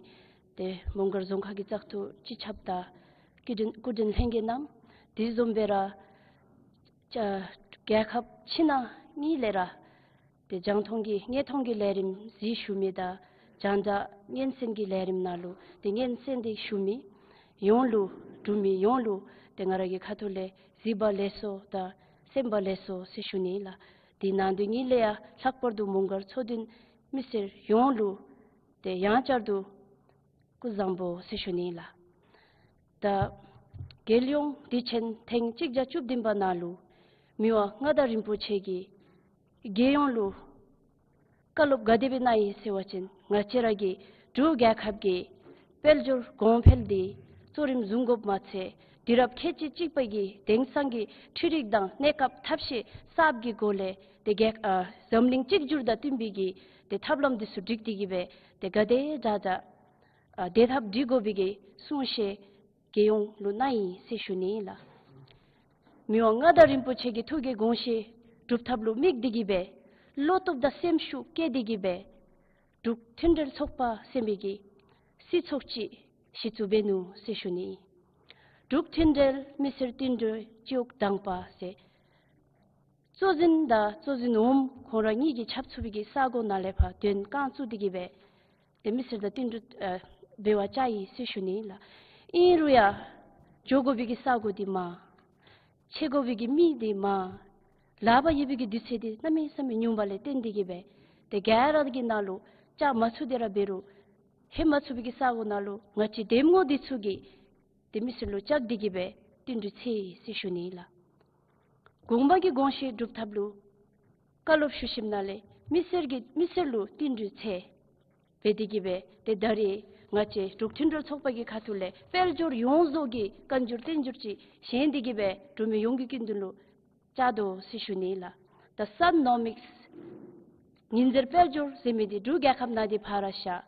ཏེ་མོང་སྒར་རྫོང་ཁག་གི་བཙག་འཐུ་སྤྱི་ཁྱབ་དང་སྐུ་མགྲོན་སྐུ་མགྲོན་ལྷན་རྒྱས་རྣམས། དེ་བཟུམ་སྦེ་ར་ཅ་རྒྱལ་ཁབ་ཕྱི་ནང་གཉིས་ལས་ར་ཏེ་རྒྱང་མཐོང་གི་དངོས་མཐོང་གི་ལས་རིམ་གཟིགས་བཞུགས་མི་དང་རྒྱང་བསྒྲགས་སྙན་གསན་གྱི་ལས་རིམ་ནང་ལུ་ཏེ་སྙན་གསན་ཏེ་བཞུགས་མི་ཡོངས་ལུ་འབྲུག་མི་ཡོངས་ལུ་ཏེ་ང་ར་གི་ཁ་ཐུག་ལས་གཟིགས་པ་ལེགས་སོ་དང་གསན་པ་ལེགས་སོ་ཟེར་ཞུ་ནི་ལགས། དེ་ནང་དོན་གཉིས་ལས་ཡང་ལྷག་པར་དུ་མོང་སྒར་ཚོགས་འདུའི་མི་སེར་ཡོངས་ལུ་ཏེ་ཡང་བསྐྱར་དུ་སྐུ་གཟུགས་བཟང་པོ་ཟེར་ཞུ་ནི་ལགས། ད་རྒྱལ་ཡོངས་དུས་ཆེན་ཐེངས་གཅིག་བརྒྱ་བཅུ་བདུན་པ་ནང་ལུ་མི་དབང་མངའ་བདག་རིན་པོ་ཆེ་གིས་རྒྱལ་ཡོངས་ལུ་བཀའ་སློབ་ག་དེ་སྦེ་གནང་ཡི་ཟེར་བ་ཅིན་ང་བཅས་ར་གི་འབྲུག་རྒྱལ་ཁབ་ཀྱི་དཔལ་འབྱོར་གོང་འཕེལ་འདི་གཙོ་རིམ་བཟུང་དགོཔ་མ་ཚད་དུས་རབས་ཁལ་གཅིག་གཅིག་པ་གི་དེང་སང་གི་འཕྲུལ་རིག་དང་གནས་སྐབས་ཐབས་ཤེས་གསརཔ་གི་སྒོ་ལས་ཏེ་རྒྱལ་ཨ་འཛམ་གླིང་གཅིག་གྱུར་དང་བསྟུན་པའི་གི་ཏེ་ཐབས་ལམ་འདི་ཚུ་སྒྲིག་སྟེ་གི་སྦེ་ཏེ་ག་དེ་དྲག་དྲག་ཨ་བདེ་ཐབས་སྒྲིག་དགོ་པའི་གི་གསུང་བཤད་རྒྱལ་ཡོངས་ལུ་གནང་ཡི་ཟེར་ཞུ་ནི་ལགས། མི་དབང་མངའ་བདག་རིན་པོ་ཆེ་གི་ཐུགས་ཀྱི་དགོངས་བཞེད་སྒྲུབ་ཐབས་ལུ་དམིགས་ཏེ་གི་སྦེ་བློ་སྟོབས་དང་སེམས་ཤུགས་བསྐྱེད་དེ་གི་སྦེ་འབྲུག་མཐུན་འབྲེལ་ཚོགས་པ་ཟེར་མི་གི་སྲིད་ཚོགས་ཅིག་གཞི་བཙུགས་འབད་ནུག་ཟེར་ཞུ་ནི། འབྲུག་མཐུན་འབྲེལ་མི་སེར་བསྟུན་གྲོས་སྤྱི་འོག་དང་པ་ཟེར། གཙོ་འཛིན་དང་གཙོ་འཛིན་འོགམ་ཁོང་ར་གཉིས་ཀྱིས་ཆབ་ཚུགས་པའི་གི་ས་གོ་ནང་ལས་ཕར་དོན་རྐང་བཙུགས་ཏེ་གི་སྦེ་ཏེ་མི་སེར་དང་བསྟུན་གྲོས་ཨ་འབད་བར་བཅར་ཡི་ཟེར་ཞུ་ནི་ལགས། ཨིན་རུང་ཡང་འགྱོ་དགོ་པའི་གི་ས་གོ་འདི་མང་། འཕྱད་དགོ་པའི་གི་མི་འདི་མང་། ལཱ་འབད་ཡོད་པའི་གི་དུས་ཚོད་འདི་གནམ་མེད་ས་མེད་ཉུང་བ་ལས་བརྟེན་ཏེ་གི་སྦེ་ཏེ་ག་ར་གི་ནང་ལུ་བཅར་མ་ཚུགས་ཏེ་ར་འབད་རུང་ལྷོད་མ་ཚུགས་པའི་གི་ས་གོ་ནང་ལུ་ང་བཅས་གདམ་ངོ་འདི་ཚུ་གིས་ཏེ་མི་སེར་ལུ་བཅར་ཏེ་གི་སྦེ་བསྟུན་གྲོས་འཚོལ་ཡི་ཟེར་ཞུ་ནི་ལགས། གོང་མ་གི་དགོངས་བཞེད་སྒྲུབ་ཐབས་ལུ་བཀའ་སློབ་ཞུ་ཞིནམ་ལས་མི་སེར་གྱི་མི་སེར་ལུ་བསྟུན་གྲོས་འཚོལ། འབད་དེ་གིས་སྦེ་ཏེ་ད་རེས་ང་བཅས་འབྲུག་མཐུན་སྒྲིལ་ཚོགས་པ་གི་ཁ་ཐུག་ལས་དཔལ་འབྱོར་ཡོངས་རྫོགས་ཀྱི་བཀའ་འགྱུར་བསྟན་འགྱུར་ཅིག་བཞེངས་ཏེ་གིས་སྦེ་འབྲུག་མི་ཡོངས་ཀྱི་སྐུ་མདུན་ལུ་བཅར་དོ་ཟེར་ཞུ་ནི་ལགས། The Sun Nomics ཉི་ཟེར་དཔལ་འབྱོར་ཟེར་མི་འདི་འབྲུག་རྒྱལ་ཁབ་ནང་འདི་ཕར་བཞག།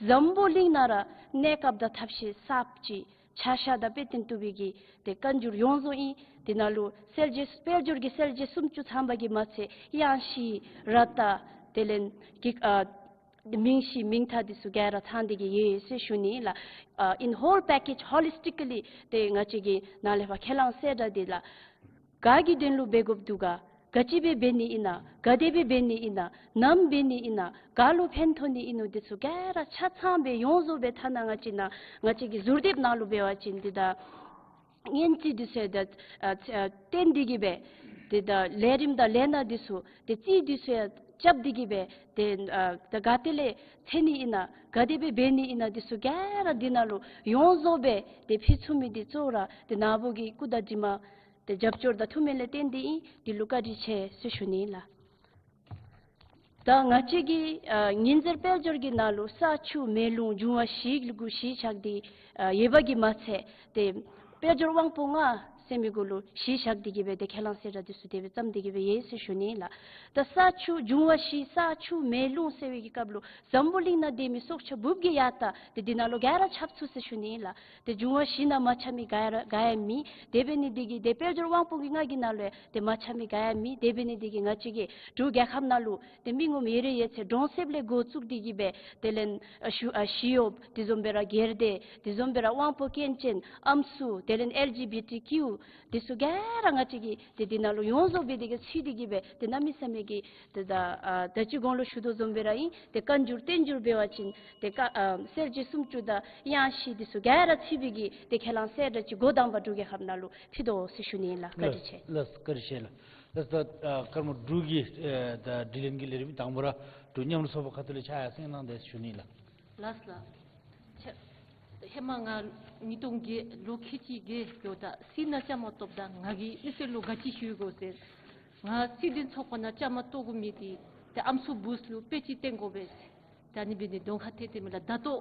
འཛམ་བུ་གླིང་ནང་ར་གནས་སྐབས་དང་ཐབས་ཤེས་གསརཔ་ཅིག་ཆ་ཤས་དང་དཔེ་སྟོན་བཏུབ་པའི་གི་ཏེ་བཀའ་འགྱུར་ཡོངས་རྫོགས་ཨིན། དེ་ནང་ལུ་གསལ་བྱེད་དཔལ་འབྱོར་གྱི་གསལ་བྱེད་སུམ་ཅུ་ཚང་པ་གིས་མ་ཚད་དབྱངས་བཞི་ར་བཏགས་དེ་ལས་གི་ཨ་མིང་གཞི་མིང་མཐའ་འདི་ཚུ་ག་ར་ཚང་སྟེ་གིས་ཡོད་ཟེར་ཞུ་ནི་ལགས། ཨ་in whole package holistically ཏེ་ང་བཅས་ཀྱིས་ནཱ་ལས་ཕར་ཁས་བླངས་གསལ་བསྒྲགས་འདི་ལགས། ག་གི་དོན་ལུ་འབད་དགོཔ་འདུག་ག། ག་ཅི་སྦེ་འབད་ནི་ཨིན་ན། ག་དེ་སྦེ་འབད་ནི་ཨིན་ན། ནམ་འབད་ནི་ཨིན་ན། ག་ལུ་ཕན་ཐོགས་ནི་ཨིན་ནོ་འདི་ཚུ་ག་ར་ཆ་ཚང་སྦེ་ཡོངས་རྫོགས་སྦེ་ཐ་ན་ང་བཅས་ནཱ་ང་བཅས་ཀྱི་ཟུར་དེབ་ནང་ལུ་འབད་བ་ཅིན་འདི་ད་སྙན་ཚིག་འདི་ཚུ་ད་ཨ་ཨ་བསྟན་ཏེ་གིས་སྦེ་འདི་ད་ལས་རིམ་དང་ལས་སྣ་འདི་ཚུ་ཏེ་རྩིས་འདི་ཚུ་ཡང་རྐྱབ་སྟེ་གིས་སྦེ་ཏེ་ཨ་ད་ག་ཏེ་ལས་འཚོལ་ནི་ཨིན་ན། ག་དེ་སྦེ་འབད་ནི་ཨིན་ན་འདི་ཚུ་ག་ར་འདི་ནང་ལུ་ཡོངས་རྫོགས་སྦེ་ཏེ་ཕུལ་ཚུགས་མི་འདི་གཙོ་བོ་ར་ཏེ་ནཱ་བུ་གི་སྐུ་དང་གྲིབ་མ་ཏེ་རྒྱབ་སྐྱོར་དང་ཐུགས་སྨོན་ལས་བརྟེན་ཏེ་ཨིན། འདི་ལུ་བཀའ་དྲིན་ཆེ་ཟེར་ཞུ་ནི་ལགས། ད་ང་བཅས་ཀྱི་ཨ་ཉི་ཟེར་དཔལ་འབྱོར་གྱི་ནང་ལུ་ས་ཆུ་མེ་རླུང་འབྱུང་བ་བཞི་གུ་གཞི་བཞག་སྟེ་ཨ་ཡོད་པ་གིས་མ་ཚད་ཏེ་དཔལ་འབྱོར་དབང་པོ་ལྔ་ཟེར་མི་གུ་ལུ་གཞི་བཞག་སྟེ་གིས་སྦེ་ཏེ་ཁས་བླངས་གསལ་བསྒྲགས་འདི་ཚུ་དེ་སྦེ་བརྩམས་ཏེ་གིས་སྦེ་ཡོད་ཟེར་ཞུ་ནི་ལགས། ད་ས་ཆུ་འབྱུང་བ་བཞི་ས་ཆུ་མེ་རླུང་ཟེར་བའི་གི་སྐབས་ལུ་འཛམ་བུ་གླིང་ནང་སྡོད་མི་སྲོག་ཆགས་འབུཔ་གི་ཡང་ད་ཏེ་འདི་ནང་ལུ་ག་ར་ཁྱབ་ཚུགས་ཟེར་ཞུ་ནི་ལགས། ཏེ་འབྱུང་བ་བཞི་ནང་མ་ཁྱབ་མི་ག་ར་ག་ཡང་མེད། དེ་འབད་ནི་འདི་གིས་ཏེ་དཔལ་འབྱོར་དབང་པོ་གི་ལྔ་གི་ནང་ལུ་ཡང་ཏེ་མ་ཁྱབ་མི་ག་ཡང་མེད། དེ་འབད་ནི་འདི་གིས་ང་བཅས་ཀྱི་འབྲུག་རྒྱལ་ཁབ་ནང་ལུ་ཏེ་མི་ངོམ་ཡོད་རེ་ཡོད་ཚད་གྲོང་གསེབ་ལས་འགོ་བཙུགས་ཏེ་གིས་སྦེ་དེ་ལས་ཨ་ཞུ་ཨ་ཞི་གཡོགཔ་དེ་བཟུམ་སྦེ་ར་སྒེར་སྡེ་དེ་བཟུམ་སྦེ་ར་དབང་པོ་སྐྱོན་ཅན་ཨམ་སྲུ་དེ་ལས་ཨེལ་ཇི་བི་ཊི་ཀིའུ་འདི་ཚུ་ག་ར་ང་བཅས་ཀྱིས་ཏེ་འདི་ནང་ལུ་ཡོངས་རྫོགས་སྦེ་འདི་གིས་ཚུད་དེ་གིས་སྦེ་ཏེ་གནམ་མེད་ས་མེད་ཀྱི་ཏེ་ད་ཨ་ད་ཅི་གོང་ལུ་ཞུ་དོ་བཟུམ་སྦེ་ར་ཨིན། ཏེ་བཀའ་འགྱུར་བསྟན་འགྱུར་འབད་བ་ཅིན་ཏེ་ཀ་ཨ་གསལ་བྱེད་སུམ་ཅུ་དང་དབྱངས་བཞི་འདི་ཚུ་ག་ར་ཚུད་པའི་གི་ཏེ་ཁས་བླངས་གསལ་བསྒྲགས་ཅིག་འགོ་དང་པ་འབྲུག་རྒྱལ་ཁབ་ནང་ལུ་ཕུལ་དོ་ཟེར་ཞུ་ནི་ལགས། བཀའ་དྲིན་ཆེ། ལགས་བཀའ་དྲིན་ཆེ་ལགས། ལགས་ད་ཨ་ཀརྨ་འབྲུག་གི་ཨེ་ད་དྲི་ལན་གྱི་ལས་རིམ་དང་པ་ར་འབྲུག་མཉམ་རུབ་ཚོགས་པ་ཁ་ཐུག་ལས་ཕྱག་ཡར་སེང་གནང་དེས་ཞུ་ནི་ལགས། ལགས་ལགས། ཆ་ཧེ་མ་ང་ཉིས་སྟོང་བརྒྱད་ལོ་ཁལ་གཅིག་བརྒྱད་ཡོད་ད་སྲིད་ནང་བཅའ་མར་གཏོགསཔ་ད་ང་གིས་མི་སེར་ལུ་ག་ཅི་ཞུ་དགོ་ཟེར། ང་སྲིད་དོན་ཚོགས་པ་ནང་བཅའ་མར་གཏོགས་དགོ་མི་འདི་ཏེ་ཨམ་སྲུ་བུཚ་ལུ་དཔེ་ཅིག་བསྟན་དགོ་པས་ཟེར། ད་ཨ་ནི་འབད་ནི་གདོང་ཁར་ཐེབས་ཏེ་མི་ལགས། ད་ལྟོ་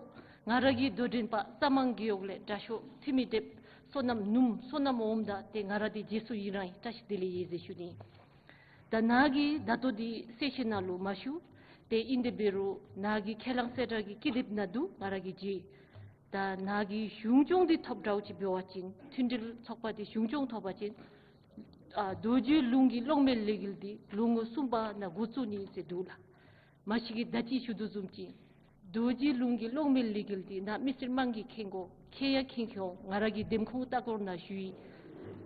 ང་ར་གི་དོ་འགྲན་པ་རྩ་མང་རྒེད་འོག་ལས་དྲག་ཤོས་འཐུས་མི་དེབ་བསོད་ནམས་ནུམ་བསོད་ནམས་འོགམ་དང་ཏེ་ང་ར་འདི་རྗེས་སུ་ཡི་རང་ཡི་བཀྲ་ཤིས་བདེ་ལེགས་ཡོད་ཟེར་ཞུ་ནི། ད་ནཱ་གིས་ད་ལྟོ་འདི་གསལ་བཤད་ནང་ལུ་མ་ཞུ། ཏེ་ཨིན་དེ་འབད་རུང་ནཱ་གི་ཁས་བླངས་གསལ་བསྒྲགས་ཀྱི་ཀི་དེབ་ནང་འདུག། ང་ར་གིས་བརྗེ། ད་ནཱ་གི་གཞུང་སྐྱོང་འདི་ཐོབ་དྲགས་ཅིག་འབད་བ་ཅིན་མཐུན་སྒྲིལ་ཚོགས་པ་འདི་གཞུང་སྐྱོང་ཐོབ་པ་ཅིན་ཨ་རྡོ་རྗེ་ལུང་གི་གློག་མེ་ལས་འགུལ་འདི་ལོ་ངོ་གསུམ་པ་ནང་འགོ་བཙུགས་ནི་ཟེར་འདུག་ལགས། མ་གཞི་གིས་ད་ཅི་ཞུ་དོ་བཟུམ་ཅིག་རྡོ་རྗེ་ལུང་གི་གློག་མེ་ལས་འགུལ་འདི་ནཱ་མི་སེར་དམངས་ཀྱིས་མཁྱེན་དགོ། མཁྱེན་ཡང་མཁྱེན་མཁྱེན་འོང་། ང་ར་གིས་འདེམས་ཁོངས་ལྟ་སྐོར་ནང་ཞུ་ཡི།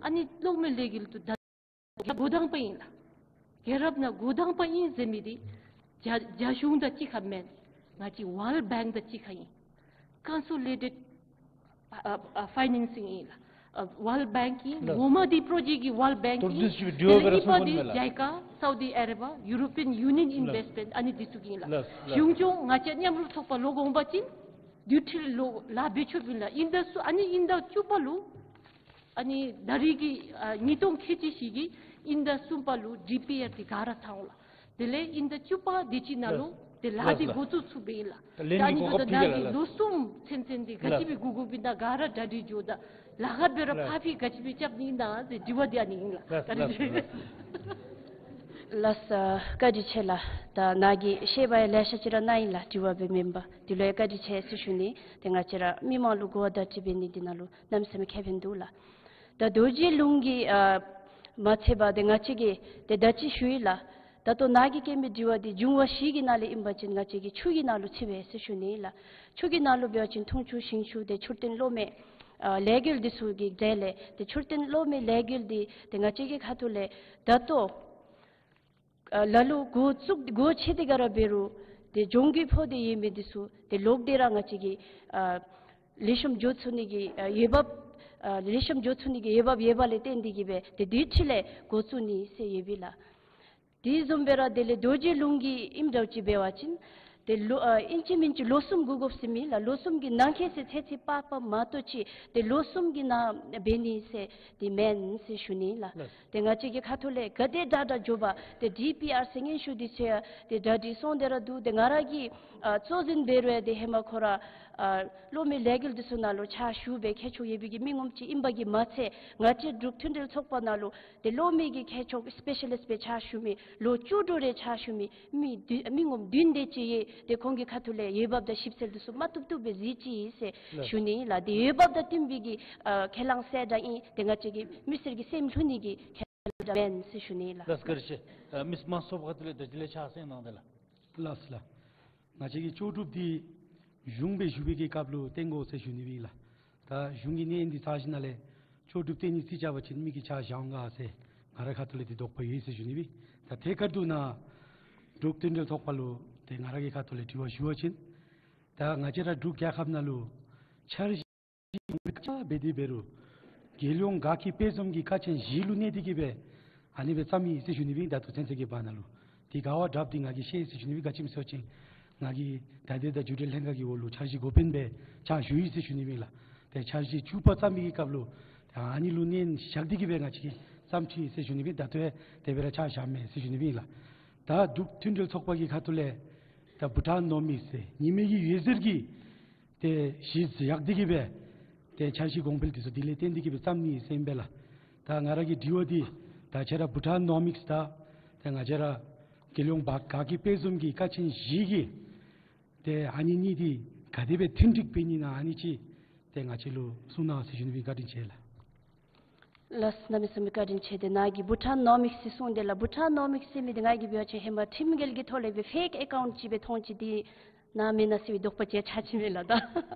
ཨ་ནི་གློག་མེ་ལས་འགུལ་འདི་ད་འགོ་དང་པ་ཨིན་ལགས། རྒྱལ་རབས་ནང་འགོ་དང་པ་ཨིན་ཟེར་མི་འདི་རྒྱ་རྒྱ་གཞུང་དང་གཅིག་ཁར་མེན། ང་བཅས་World Bank དང་གཅིག་ཁར་ཨིན། Consolidated ཨ་ཨ་ཨ་ཕའི་ནཱནསིང་ཨིན་ལགས། ཨ་World Bank ཨིན། ལགས། ངོ་མ་འདི་པྲོ་ཇེཀཊ་འདི་World Bank ཨིན། དེ་ལས་གཉིས་པ་འདི་ཇའི་ཀ་སའུ་དི་ཨ་རེ་བ་ཡུ་རོ་པི་ཡཱན་ཡུ་ནི་ཡཱན་ལགས། ཨིན་བེསཊ་མེནཊ་ཨ་ནི་འདི་ཚུ་གི་ཨིན་ལགས། ལགས་ལགས། གཞུང་སྐྱོང་ང་བཅས་མཉམ་རུབ་ཚོགས་པ་ལོག་འོང་པ་ཅིན་དུས་ཁྲིར་ལོག་ལཱ་འབད་ཆོགཔ་ཨིན་ལགས། དབྱིན་ཟླ་གསུམ་ཨ་ནི་དབྱིན་ཟླ་བཅུ་པ་ལུ་ཨ་ནི་ད་རིས་ཀྱི་ཨ་ཉིས་སྟོང་ཁལ་གཅིག་བཞི་གི་དབྱིན་ཟླ་གསུམ་པ་ལུ་ཌི་པི་ཨར་འདི་ག་ར་ཚང་འོང་ལགས། དེ་ལས་དབྱིན་ཟླ་བཅུ་པ་དེ་ཅིག་ནང་ལུ་ལགས། ཏེ་ལཱ་འདི་ལགས་ལགས། འགོ་བཙུགས་ཚུགསཔ་ཨིན་ལགས། ད་ལན་ད་ཨ་ནི་གི་གོ་སྐབས་ཕུལ་གེ་ལགས། ད་ལགས་ལགས། ལོ་གསུམ་ཚུན་ཚོད་འདི་ག་ཅི་སྦེ་འགོར་དགོཔ་ཨིན་ན་ག་ར་གྲ་སྒྲིག་འགྱོ་ད་ལཱ་ཁག་འབད་རུང་ལགས། ཕར་འཕུལ་ག་ཅི་སྦེ་རྐྱབ་ནི་ཨིན་ན་ཟེར་དྲི་བ་འདི་ཨ་ནི་ཨིན་ལགས། ལགས་ལགས་ལགས། ལགས་སོ་བཀའ་དྲིན་ཆེ་ལགས། ད་ནཱ་གིས་བཤད་པ་ཡང་ལེ་ཤ་ཅིག་ར་གནང་ཡི་ལགས། དྲི་བ་སྦེ་མེན་པར་འདི་ལུ་ཡང་བཀའ་དྲིན་ཆེ་ཟེར་ཞུ་ནི། ཏེ་ང་བཅས་ར་མི་མང་ལུ་གོ་བ་བརྡ་སྤྲོད་འབད་ནི་འདི་ནང་ལུ་གནམ་མེད་ས་མེད་ཁེ་ཕན་འདུག་ལགས། ད་རྡོ་རྗེ་ལུང་གི་ཨ་མ་ཚད་པར་ཏེ་ང་བཅས་ཀྱིས་ཏེ་ད་ཅི་ཞུ་ཡི་ལགས། ད་ལྟོ་ནཱ་གིས་བཀོད་མི་དྲི་བ་འདི་འབྱུང་བ་བཞི་གི་ནང་ལས་ཨིན་པ་ཅིན་ང་བཅས་ཀྱི་ཆུ་གི་ནང་ལུ་ཚུད་པས་ཟེར་ཞུ་ནི་ལགས། ཆུ་གི་ནང་ལུ་འབད་བ་ཅིན་འཐུང་ཆུ་ཞིང་ཆུ་ཏེ་མཆོད་རྟེན་གློག་མེ་ཨ་ལས་འགུལ་འདི་ཚུ་གི་གྲས་ལས་ཏེ་མཆོད་རྟེན་གློག་མེ་ལས་འགུལ་འདི་ཏེ་ང་བཅས་ཀྱི་ཁ་ཐུག་ལས་ད་ལྟོ་ཨ་ལ་ལུ་འགོ་བཙུགས་སྒོ་ཕྱེ་སྟེ་ག་ར་འབད་རུང་ཏེ་གྱོང་གུད་ཕོག་སྟེ་ཡོད་མི་འདི་ཚུ་ཏེ་ལོག་སྟེ་ར་ང་བཅས་ཀྱིས་ཨ་ལེགས་ཤོམ་འགྱོ་ཚུགས་ནི་གི་ཨ་འོས་འབབ་ཨ་ལེགས་ཤོམ་འགྱོ་ཚུགས་ནི་གི་འོས་འབབ་ཡོད་པ་ལས་བརྟེན་ཏེ་གིས་སྦེ་ཏེ་དུས་ཁྲིད་ལས་འགོ་བཙུགས་ནི་ཟེར་ཡོད་པས་ལགས། དེ་བཟུམ་སྦེ་ར་དེ་ལས་རྡོ་རྗེ་ལུང་གི་ཨིནམ་འདྲཝ་ཅིག་འབད་བ་ཅིན་ ཏེ་ལོ་ཨ་ཨིན་ཅི་མིན་ཅི་ལོ་གསུམ་སྒུག་དགོཔ་ཟེར་མེད་ལགས། ལོ་གསུམ་གྱི་ནང་འཁོད་ཟེར་ཚེ་ཚེ་པ་པ་མ་གཏོགས་ཅིག་ཏེ་ལོ་གསུམ་གྱི་ནང་འབད་ནི་ཟེར་འདི་མེན་ཟེར་ཞུ་ནི་ལགས། ལགས། ཏེ་ང་བཅས་ཀྱི་ཁ་ཐུག་ལས་ག་དེ་དྲག་དྲག་འགྱོ་བ་ཏེ་ཌི་པི་ཨར་ཟེར་སྙན་ཞུ་འདི་ཚུ་ཡང་ཏེ་གྲ་སྒྲིག་སོང་སྟེ་ར་འདུག། ཏེ་ང་ར་གིས་ཨ་གཙོ་འཛིན་འབད་རུང་ཡང་ཏེ་ཧེ་མ་ཁོ་ར་ཨ་གློག་མེ་ལས་འགུལ་འདི་ཚུ་ནང་ལུ་ཕྱག་ཞུ་བའི་མཁས་མཆོག་ཡོད་པའི་གི་མི་ངོམ་ཅིག་ཨིན་པ་གིས་མ་ཚད་ང་བཅས་འབྲུག་མཐུན་སྒྲིལ་ཚོགས་པ་ནང་ལུ་ཏེ་གློག་མེ་གི་མཁས་མཆོག་སི་པེ་ཤ་ལིསཊ་སྦེ་ཕྱག་ཞུ་མི་ལོ་བཅུ་དྲུག་རེ་ཕྱག་ཞུ་མི་མི་བདུན་མི་ངོམ་བདུན་དེ་ཅིག་ཡོད། ཏེ་ཁོང་གི་ཁ་ཐུག་ལས་འོས་འབབ་དང་ཞིབ་འཚོལ་འདི་ཚུ་མ་བཏུབ་བཏུབ་སྦེ་གཟིགས་ཅི་ཟེར་ལགས། ཞུ་ནི་ལགས། ཏེ་འོས་འབབ་དང་བསྟུན་པའི་གི་ཨ་ཁས་བླངས་གསལ་བསྒྲགས་ཨིན། ཏེ་ང་བཅས་ཀྱི་མི་སེར་གྱི་སེམས་ལྷོད་ནི་གི་ཁས་བླངས་མེན་ཟེར་ཞུ་ནི་ལགས། ལགས་བཀའ་དྲིན་ཆེ། ཨ་མིས་མང་སོ་པ་ཁ་ཐུག་ལས་ད་ཅི་ལས་ཕྱག་སེང་གནང་དེ་ལགས། ལགས་ལགས། ང་བཅས་ཀྱི་ལྕོགས་གྲུབ་འདི་གཞུང་སྦེ་ཞུ་བའི་གི་སྐབས་ལུ་བཏོན་དགོ་ཟེར་ཞུ་ནི་སྦེ་ལགས། ད་གཞུང་གི་གནས་འདི་ཚར་ཞིནམ་ལས་ལྕོགས་གྲུབ་བཏོན་ནི་རྩིས་རྐྱབ་པ་ཅིན་མི་གིས་ཕྱག་ཞུ་འོང་ག་ཟེར་ང་རའི་ཁ་ཐུག་ལས་འདི་དོགས་པ་ཡོད་ཟེར་ཞུ་ནི་སྦེ། ད་ཐད་ཀར་དུ་ནཱ་འབྲུག་མཐུན་སྒྲིལ་ཚོགས་པ་ལུ་ཏེ་ང་ར་གི་ཁ་ཐུག་ལས་དྲི་བ་ཞུ་བ་ཅིན་ད་ང་བཅས་ར་འབྲུག་རྒྱལ་ཁབ་ནང་ལུ་འཆར་གཞི་འབད་དེ་འབད་རུང་རྒྱལ་ཡོངས་དགའ་སྐྱིད་དཔལ་འཛོམས་ཀྱི་ཀ་ཆེན་བཞི་ལུ་གནས་ཏེ་གི་སྦེ་ཨ་ནི་སྦེ་བརྩམས་ཡི་ཟེར་ཞུ་ནི་སྦེ། ད་ལྟོ་ཚུན་ཚོད་ཀྱི་བར་ན་ལུ་འདི་ག་བ་དྲགཔ་འདི་ང་གིས་ཤེས་ཟེར་ཞུ་ནི་སྦེ། ག་ཅི་སྨོ་ཟེར་བ་ཅིན་ང་གིས་ད་ལྟོ་ད་རྒྱུན་ལས་ལྷན་ཁག་གི་འོག་ལུ་འཆར་གཞི་འགོ་དཔོན་སྦེ་ཕྱག་ཞུ་ཡི་ཟེར་ཞུ་ནི་སྦེ་ལགས། ཏེ་འཆར་གཞི་བཅུ་པ་བརྩམ་མི་གི་སྐབས་ལུ་ད་ཨ་ནི་ལུ་གནོན་བཞག་སྟེ་གི་སྦེ་ང་བཅས་ཀྱིས་བརྩམས་ཅི་ཟེར་ཞུ་ནི་སྦེ། ད་ལྟོ་ཡང་དེ་སྦེ་ར་ཕྱག་བཞག་མས་ཟེར་ཞུ་ནི་སྦེ་ལགས། ད་འབྲུག་མཐུན་སྒྲིལ་ཚོགས་པ་གི་ཁ་ཐུག་ལས་ད་བྷུ་ཊཱན་ནོ་མིགསི་ཟེར་ཉི་མའི་གི་འོད་ཟེར་གྱི་ཏེ་གཞི་བཞག་སྟེ་གི་སྦེ་ཏེ་འཆར་གཞི་གོང་འཕེལ་འདི་ཚུ་འདི་ལས་བརྟེན་ཏེ་གི་སྦེ་བརྩམ་ནི་ཟེར་ཨིན་པས་ལགས། ད་ང་ར་གི་དྲི་བ་འདི་ད་ཁྱེད་ར་བྷུ་ཊཱན་ནོ་མིགསི་དང་ཏེ་ང་བཅས་ར་རྒྱལ་ཡོངས་དགའ་སྐྱིད་དཔལ་འཛོམས་ཀྱི་ཀ་ཆེན་བཞི་གི་ཏེ་ཨ་ནི་གཉིས་འདི་ག་དེ་སྦེ་མཐུན་འགྲིག་འབད་ནི་ཨིན་ན་ཨ་ནི་ཅིག་ཏེ་ང་བཅས་ལུ་གསུང་གནང་ཟེར་ཞུ་ནི་སྦེ། བཀའ་དྲིན་ཆེ་ལགས། ལགས་གནམ་མེད་ས་མེད་བཀའ་དྲིན་ཆེ། ཏེ་ནཱ་གིས་བྷུ་ཊཱན་ནོ་མིགསི་ཟེར་གསུངས་དེ་ལགས། བྷུ་ཊཱན་ནོ་མིགསི་ཟེར་མི་འདི་ང་གིས་འབད་བ་ཅིན་ཧེ་མ་ཁྲིམས་འགལ་གྱི་ཐོག་ལས་སྦེ་ཕེཀ་ཨེ་ཀའུནཊ་ཅིག་སྦེ་མཐོང་ཅི། འདི་ནཱ་མེན་ན་ཟེར་བའི་དོགས་པ་ཅིག་ཆགས་ཅི་མས་ལགས། ད་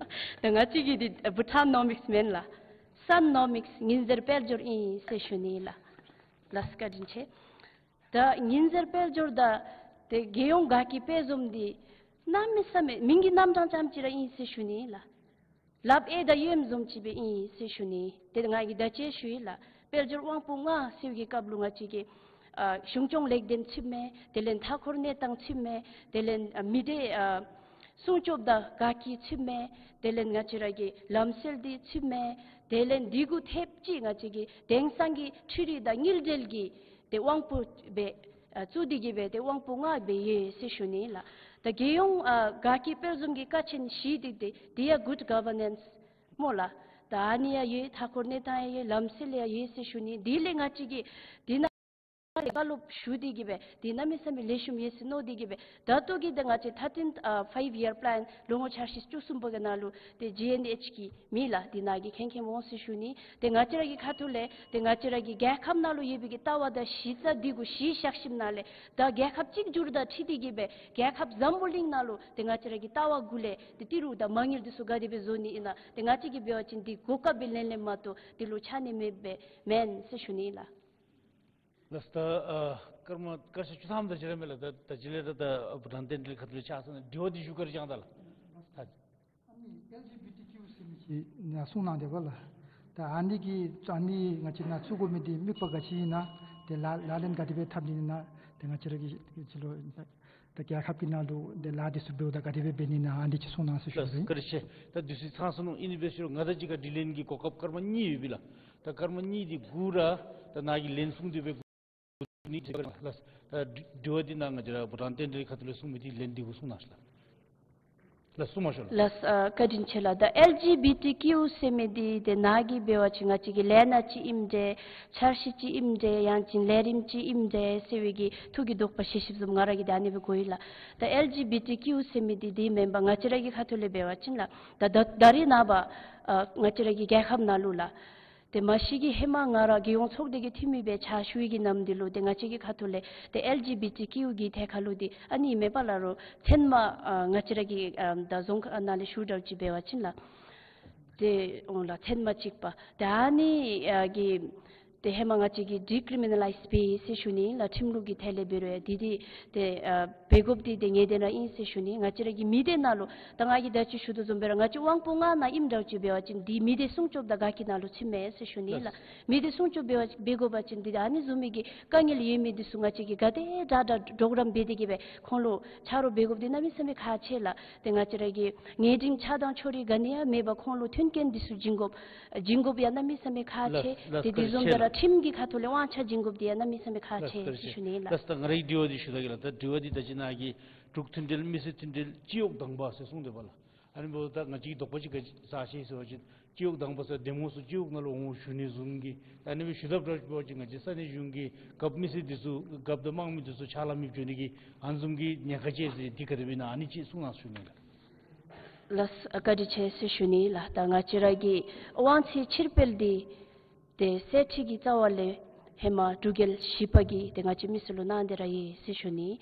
ད་ང་བཅས་ཀྱི་འདི་བྷུ་ཊཱན་ནོ་མིགསི་མེན་ལགས། སཱན་ནོ་མིགསི་ཉིན་ཟེར་དཔལ་འབྱོར་ཨིན་ཟེར་ཞུ་ནི་ལགས། ལགས་བཀའ་དྲིན་ཆེ། ད་ཉིན་ཟེར་དཔལ་འབྱོར་དང་ཏེ་རྒྱལ་ཡོངས་དགའ་སྐྱིད་དཔལ་འཛོམས་འདི་གནམ་མེད་ས་མེད་མིང་གི་རྣམ་གྲངས་ཙམ་ཅིག་ར་ཨིན་ཟེར་ཞུ་ནི་ལགས། ལགཔ་གཡས་དང་གཡོནམ་བཟུམ་ཅིག་སྦེ་ཨིན་ཟེར་ཞུ་ནི། ཏེ་ང་གིས་ད་ཅི་ཞུ་ཡི་ལགས། དཔལ་འབྱོར་དབང་པོ་ལྔ་ཟེར་བའི་གི་སྐབས་ལུ་ང་བཅས་ཀྱི་ཨ་གཞུང་སྐྱོང་ལེགས་ལྡན་ཚུདཔ་མས། དེ་ལས་མཐའ་འཁོར་གནས་སྟངས་ཚུདཔ་མས། དེ་ལས་ཨ་མི་སྡེ་ཨ་སྲུང་སྐྱོབ་དང་དགའ་སྐྱིད་ཚུདཔ་མས། དེ་ལས་ང་བཅས་ར་གི་ལམ་སྲོལ་འདི་ཚུདཔ་མས། དེ་ལས་འདི་གུ་ཐེབས་ཅིག་ང་བཅས་ཀྱི་དེང་སང་གི་འཕྲུལ་རིག་དང་དངུལ་འབྲེལ་གྱི་ཏེ་དབང་པོ་སྦེ་ཨ་བཙུགས་ཏེ་གི་སྦེ་ཏེ་དབང་པོ་ལྔ་སྦེ་ཡོད་ཟེར་ཞུ་ནི་ལགས། ད་རྒྱལ་ཡོངས་ཨ་དགའ་སྐྱིད་དཔལ་འཛོམས་ཀྱི་ཀ་ཆེན་བཞི་འདི་ཏེ་འདི་ཡང་གུཌ་ག་བར་ནེནསི་སྨོ་ལགས། ད་ཨ་ནི་ཡང་ཡོད། མཐའ་འཁོར་གནས་སྟངས་ཡང་ཡོད། ལམ་སྲོལ་ཡང་ཡོད་ཟེར་ཞུ་ནི། དེ་ལས་ང་བཅས་ཀྱིས་འདི་ནང་ལས་བཀའ་སློབ་ཞུ་སྟེ་གི་སྦེ་འདི་གནམ་མེད་ས་མེད་ལེགས་ཤོམ་ཡོད་ཟེར་མནོ་སྟེ་གི་སྦེ་ད་ལྟོ་གི་ད་ང་བཅས་ཐར་ཊིན་ཨ་ཕའིབ་ཡིར་པ་ལེན་ལོ་ངོ་འཆར་གཞི་བཅུ་གསུམ་པ་གི་ནང་ལུ་ཏེ་ཇི་ཨེན་ཨེཆ་གི་མེད་ལགས། འདི་ནཱ་གིས་མཁྱེན་མཁྱེནམ་འོང་ཟེར་ཞུ་ནི། ཏེ་ང་བཅས་ར་གི་ཁ་ཐུག་ལས་ཏེ་ང་བཅས་ར་གི་རྒྱལ་ཁབ་ནང་ལུ་ཡོད་པའི་གི་ལྟ་བ་དང་གཞི་རྩ་འདི་གུ་གཞི་བཞག་ཞིནམ་ལས་ད་རྒྱལ་ཁབ་གཅིག་གྱུར་དང་འཁྲིལ་ཏེ་གི་སྦེ་རྒྱལ་ཁབ་འཛམ་བུ་གླིང་ནང་ལུ་ཏེ་ང་བཅས་ར་གི་ལྟ་བ་གུ་ལས་ཏེ་ཏི་རུ་དང་མ་དངུལ་འདི་ཚུ་ག་དེ་སྦེ་བཟོ་ནི་ཨིན་ན་ཏེ་ང་བཅས་ཀྱིས་འབད་བ་ཅིན་འདི་གོ་སྐབས་སྦེ་ལེན་ལེནམ་མ་གཏོགས་འདི་ལུ་ཆ་གནས་མེདཔ་སྦེ་མེན་ཟེར་ཞུ་ནི་ལགས། ལགས་སོ། ད་ཨ་སྐར་མ་སྐར་ཆ་བཅུ་ཐམ་དེ་ཅིག་ར་མས་ལགས། ད་ད་ཅི་ལས་ད་ད་བྷུ་ཊཱན་རྟེན་འབྲེལ་ཁ་ཐུག་ལས་ཕྱག་སེང་གནང་དྲི་བ་འདི་ཞུ་བཀའ་དྲིན་བསྐྱང་ད་ལགས། ད་ཨ་ནི་ཨེལ་ཇི་བི་ཊི་ཀིའུ་ཟེར་མི་ཅིག་ནཱ་གསུང་གནང་དེས་པ་ལགས། ད་ཨ་ནི་གི་ཨ་ནི་ང་བཅས་ནཱ་བཙུགས་དགོ་མི་འདི་དམིགས་པ་ག་ཅི་ཨིན་ན་ཏེ་ལག་ལག་ལེན་ག་དེ་སྦེ་འཐབ་ནི་ཨིན་ན་ཏེ་ང་བཅས་ར་གི་ཅིག་ལུ་ད་རྒྱལ་ཁབ་ཀྱི་ནང་ལུ་ཏེ་ལཱ་འདི་ཚུ་འབདཝ་ད་ག་དེ་སྦེ་འབད་ནི་ཨིན་ན་ཨ་ནི་ཅིག་གསུང་གནང་ཟེར་ཞུ་ནི། ལགས་བཀའ་དྲིན་ཆེ། ད་དུས་ཚོད་ཚང་སོ་ནུག། ཨིན་ནི་འབད་ཟེར་རུང་ང་དང་གཅིག་ཁར་དྲི་ལན་གྱི་གོ་སྐབས་སྐར་མ་གཉིས་ཡོད་པས་ལགས། ད་སྐར་མ་གཉིས་འདི་གུ་ར་ད་ནཱ་གིས་ལན་གསུང་སྟེ་སྦེ་ནི་ལགས། ད་དྲི་བ་འདི་ནཱ་ང་བཅས་ར་བྷུ་ཊཱན་རྟེན་འབྲེལ་ཁ་ཐུག་ལས་གསུང་མི་འདི་ལན་འདི་གུ་གསུང་གནང་ཤིག་ལགས། ལགས་གསུང་མ་ཤོག་ལགས། ལགས་ཨ་བཀའ་དྲིན་ཆེ་ལགས། ད་ཨེལ་ཇི་བི་ཊི་ཀིའུ་ཟེར་མི་འདི་ཏེ་ནཱ་གིས་འབད་བ་ཅིན་ང་བཅས་ཀྱི་ལས་སྣ་ཅིག་ཨིནམ་འདྲས་འཆར་གཞི་ཅིག་ཨིནམ་འདྲས་ཡང་ཅིན་ལས་རིམ་ཅིག་ཨིནམ་འདྲས་ཟེར་བའི་གི་ཐུགས་ཀྱི་དོགས་པ་བཞེས་ཞིནམ་ང་ར་གིས་ད་ཨ་ནི་སྦེ་གོ་ཡི་ལགས། ད་ཨེལ་ཇི་བི་ཊི་ཀིའུ་ཟེར་མི་འདི་འདི་མེན་པར་ང་བཅས་ར་གི་ཁ་ཐུག་ལས་འབད་བ་ཅིན་ལགས་ད་ད་ད་རེས་ནངས་པ་ཨ་ང་བཅས་ར་གི་རྒྱལ་ཁབ་ནང་ལུ་ལགས་ཏེ་མ་གཞི་གི་ཧེ་མ་ང་ར་རྒྱལ་ཡོངས་ཚོགས་སྡེ་གི་འཐུས་མི་སྦེ་ཕྱག་ཞུ་བའི་གི་ནམ་འདི་ལུ་ཏེ་ང་བཅས་ཀྱི་ཁ་ཐུག་ལས་ཏེ་ཨེལ་ཇི་བི་ཊི་ཀིའུ་གི་ཐད་ཁར་ལུ་འདི་ཨ་ནི་མེད་པ་ལ་རུང་ཚུན་མ་ཨ་ང་བཅས་ར་གི་ཨ་ད་རྫོང་ཁག་ནང་ལས་ཞུ་དྲག་ཅིག་འབད་བ་ཅིན་ལགས་ཏེ་འོང་ལགས་ཚུན་མ་གཅིག་པ་ཏེ་ཨ་ནི་ཨ་གི་ ཏེ་ཧེ་མ་ང་བཅས་ཀྱིས་ཌི་ཀི་རི་མི་ན་ལའིཛ་འབད་ཡི་ཟེར་ཞུ་ནི་ལགས། ཁྲིམས་ལུགས་ཀྱི་ཐད་ལས་འབད་རུང་ཡང་འདི་འདི་ཏེ་ཨ་འབད་དགོཔ་འདི་ཏེ་ངེས་བདེན་ར་ཨིན་ཟེར་ཞུ་ནི། ང་བཅས་ར་གི་མི་སྡེ་ནང་ལུ་ད་ང་གིས་ད་ཅི་ཞུ་དོ་བཟུམ་སྦེ་ར་ང་བཅས་དབང་པོ་ལྔ་ནང་ཨིནམ་འདྲཝ་ཅིག་འབད་བ་ཅིན་འདི་མི་སྡེ་སྲུང་སྐྱོབ་དང་དགའ་སྐྱིད་ནང་ལུ་ཚུདཔ་མས་ཟེར་ཞུ་ནི་ལགས། མི་སྡེ་སྲུང་སྐྱོབ་འབད་བ་འབད་དགོ་པ་ཅིན་འདི་ཨ་ནི་བཟུམ་མའི་གི་དཀའ་ངལ་ཡོད་མི་འདི་ཚུ་ང་བཅས་ཀྱིས་ག་དེ་དྲག་དྲག་གྲོགས་རམ་འབད་དེ་གིས་སྦེ་ཁོང་ལུ་ཆ་རོགས་འབད་དགོཔ་འདི་གནམ་མེད་ས་མེད་ཁག་ཆེ་ལགས། ཏེ་ང་བཅས་ར་གི་ཉེ་འབྲེལ་ཆགས་སྡང་ཕྱོགས་རིས་ག་ནི་ཡང་མེད་པར་ཁོང་ལུ་མཐུན་རྐྱེན་འདི་ཚུ་བྱིན་དགོཔ་བྱིན་དགོཔ་ཡང་གནམ་མེད་ས་མེད་ཁག་ཆེ། ལགས་ལགས། ཏེ་དེ་བཟུམ་སྦེ་ར་ཁྲིམས་ཀྱི་ཁ་ཐུག་ལས་དབང་ཆ་བྱིན་དགོཔ་འདི་ཡང་གནམ་མེད་ས་མེད་ཁག་ཆེ་ཟེར་ཞུ་ནི་ལགས། ལགས་ད་ང་རའི་དྲི་བ་འདི་ཞུ་ད་གེ་ལགས། ད་དྲི་བ་འདི་ད་ཅི་ནཱ་གི་འབྲུག་མཐུན་འབྲེལ་མི་སེར་མཐུན་འབྲེལ་སྤྱི་འོག་དང་པ་ཟེར་གསུངས་དེས་པ་ལགས། ཨ་ནི་འབདཝ་ད་ང་བཅས་ཀྱིས་དོགས་པ་ཅིག་ག་ཅི་ཟ་ཅི་ཟེར་བ་ཅིན་སྤྱི་འོག་དང་པ་ཟེར་འདེམས་ངོ་ཚུ་སྤྱི་འོག་ནང་ལུ་འོང་ཞུ་ནི་བཟུམ་གྱི་ཨ་ནི་སྦེ་ཞུ་དཔ་འདྲཝ་ཅིག་འབད་བ་ཅིན་ང་བཅས་ས་གནས་གཞུང་གི་རྒཔོ་མི་སེར་འདི་ཚུ་རྒཔོ་དང་དམངས་མི་འདི་ཚུ་ཕྱག་ལཱ་མི་འབྱོན་ནི་གི་ཨ་ནི་བཟུམ་གྱི་ཉེན་ཁ་ཅིག་ཟེར་འདི་ག་དེ་སྦེ་ཨིན་ན་ཨ་ནི་ཅིག་གསུང་གནང་ཞུ་ནི་ལགས། ལགས་བཀའ་དྲིན་ཆེ་ཟེར་ཞུ་ནི་ལགས། ད་ང་བཅས་ར་གི་དབང་ཚད་ཕྱིར་སྤེལ་འདི་ཏེ་གསེར་ཁྲི་གི་རྩ་བ་ལས་ཧེ་མ་འབྲུག་རྒྱལ་བཞི་པ་གིས་ཏེ་ང་བཅས་མི་སེར་ལུ་གནང་སྟེ་ར་ཡོད་ཟེར་ཞུ་ནི།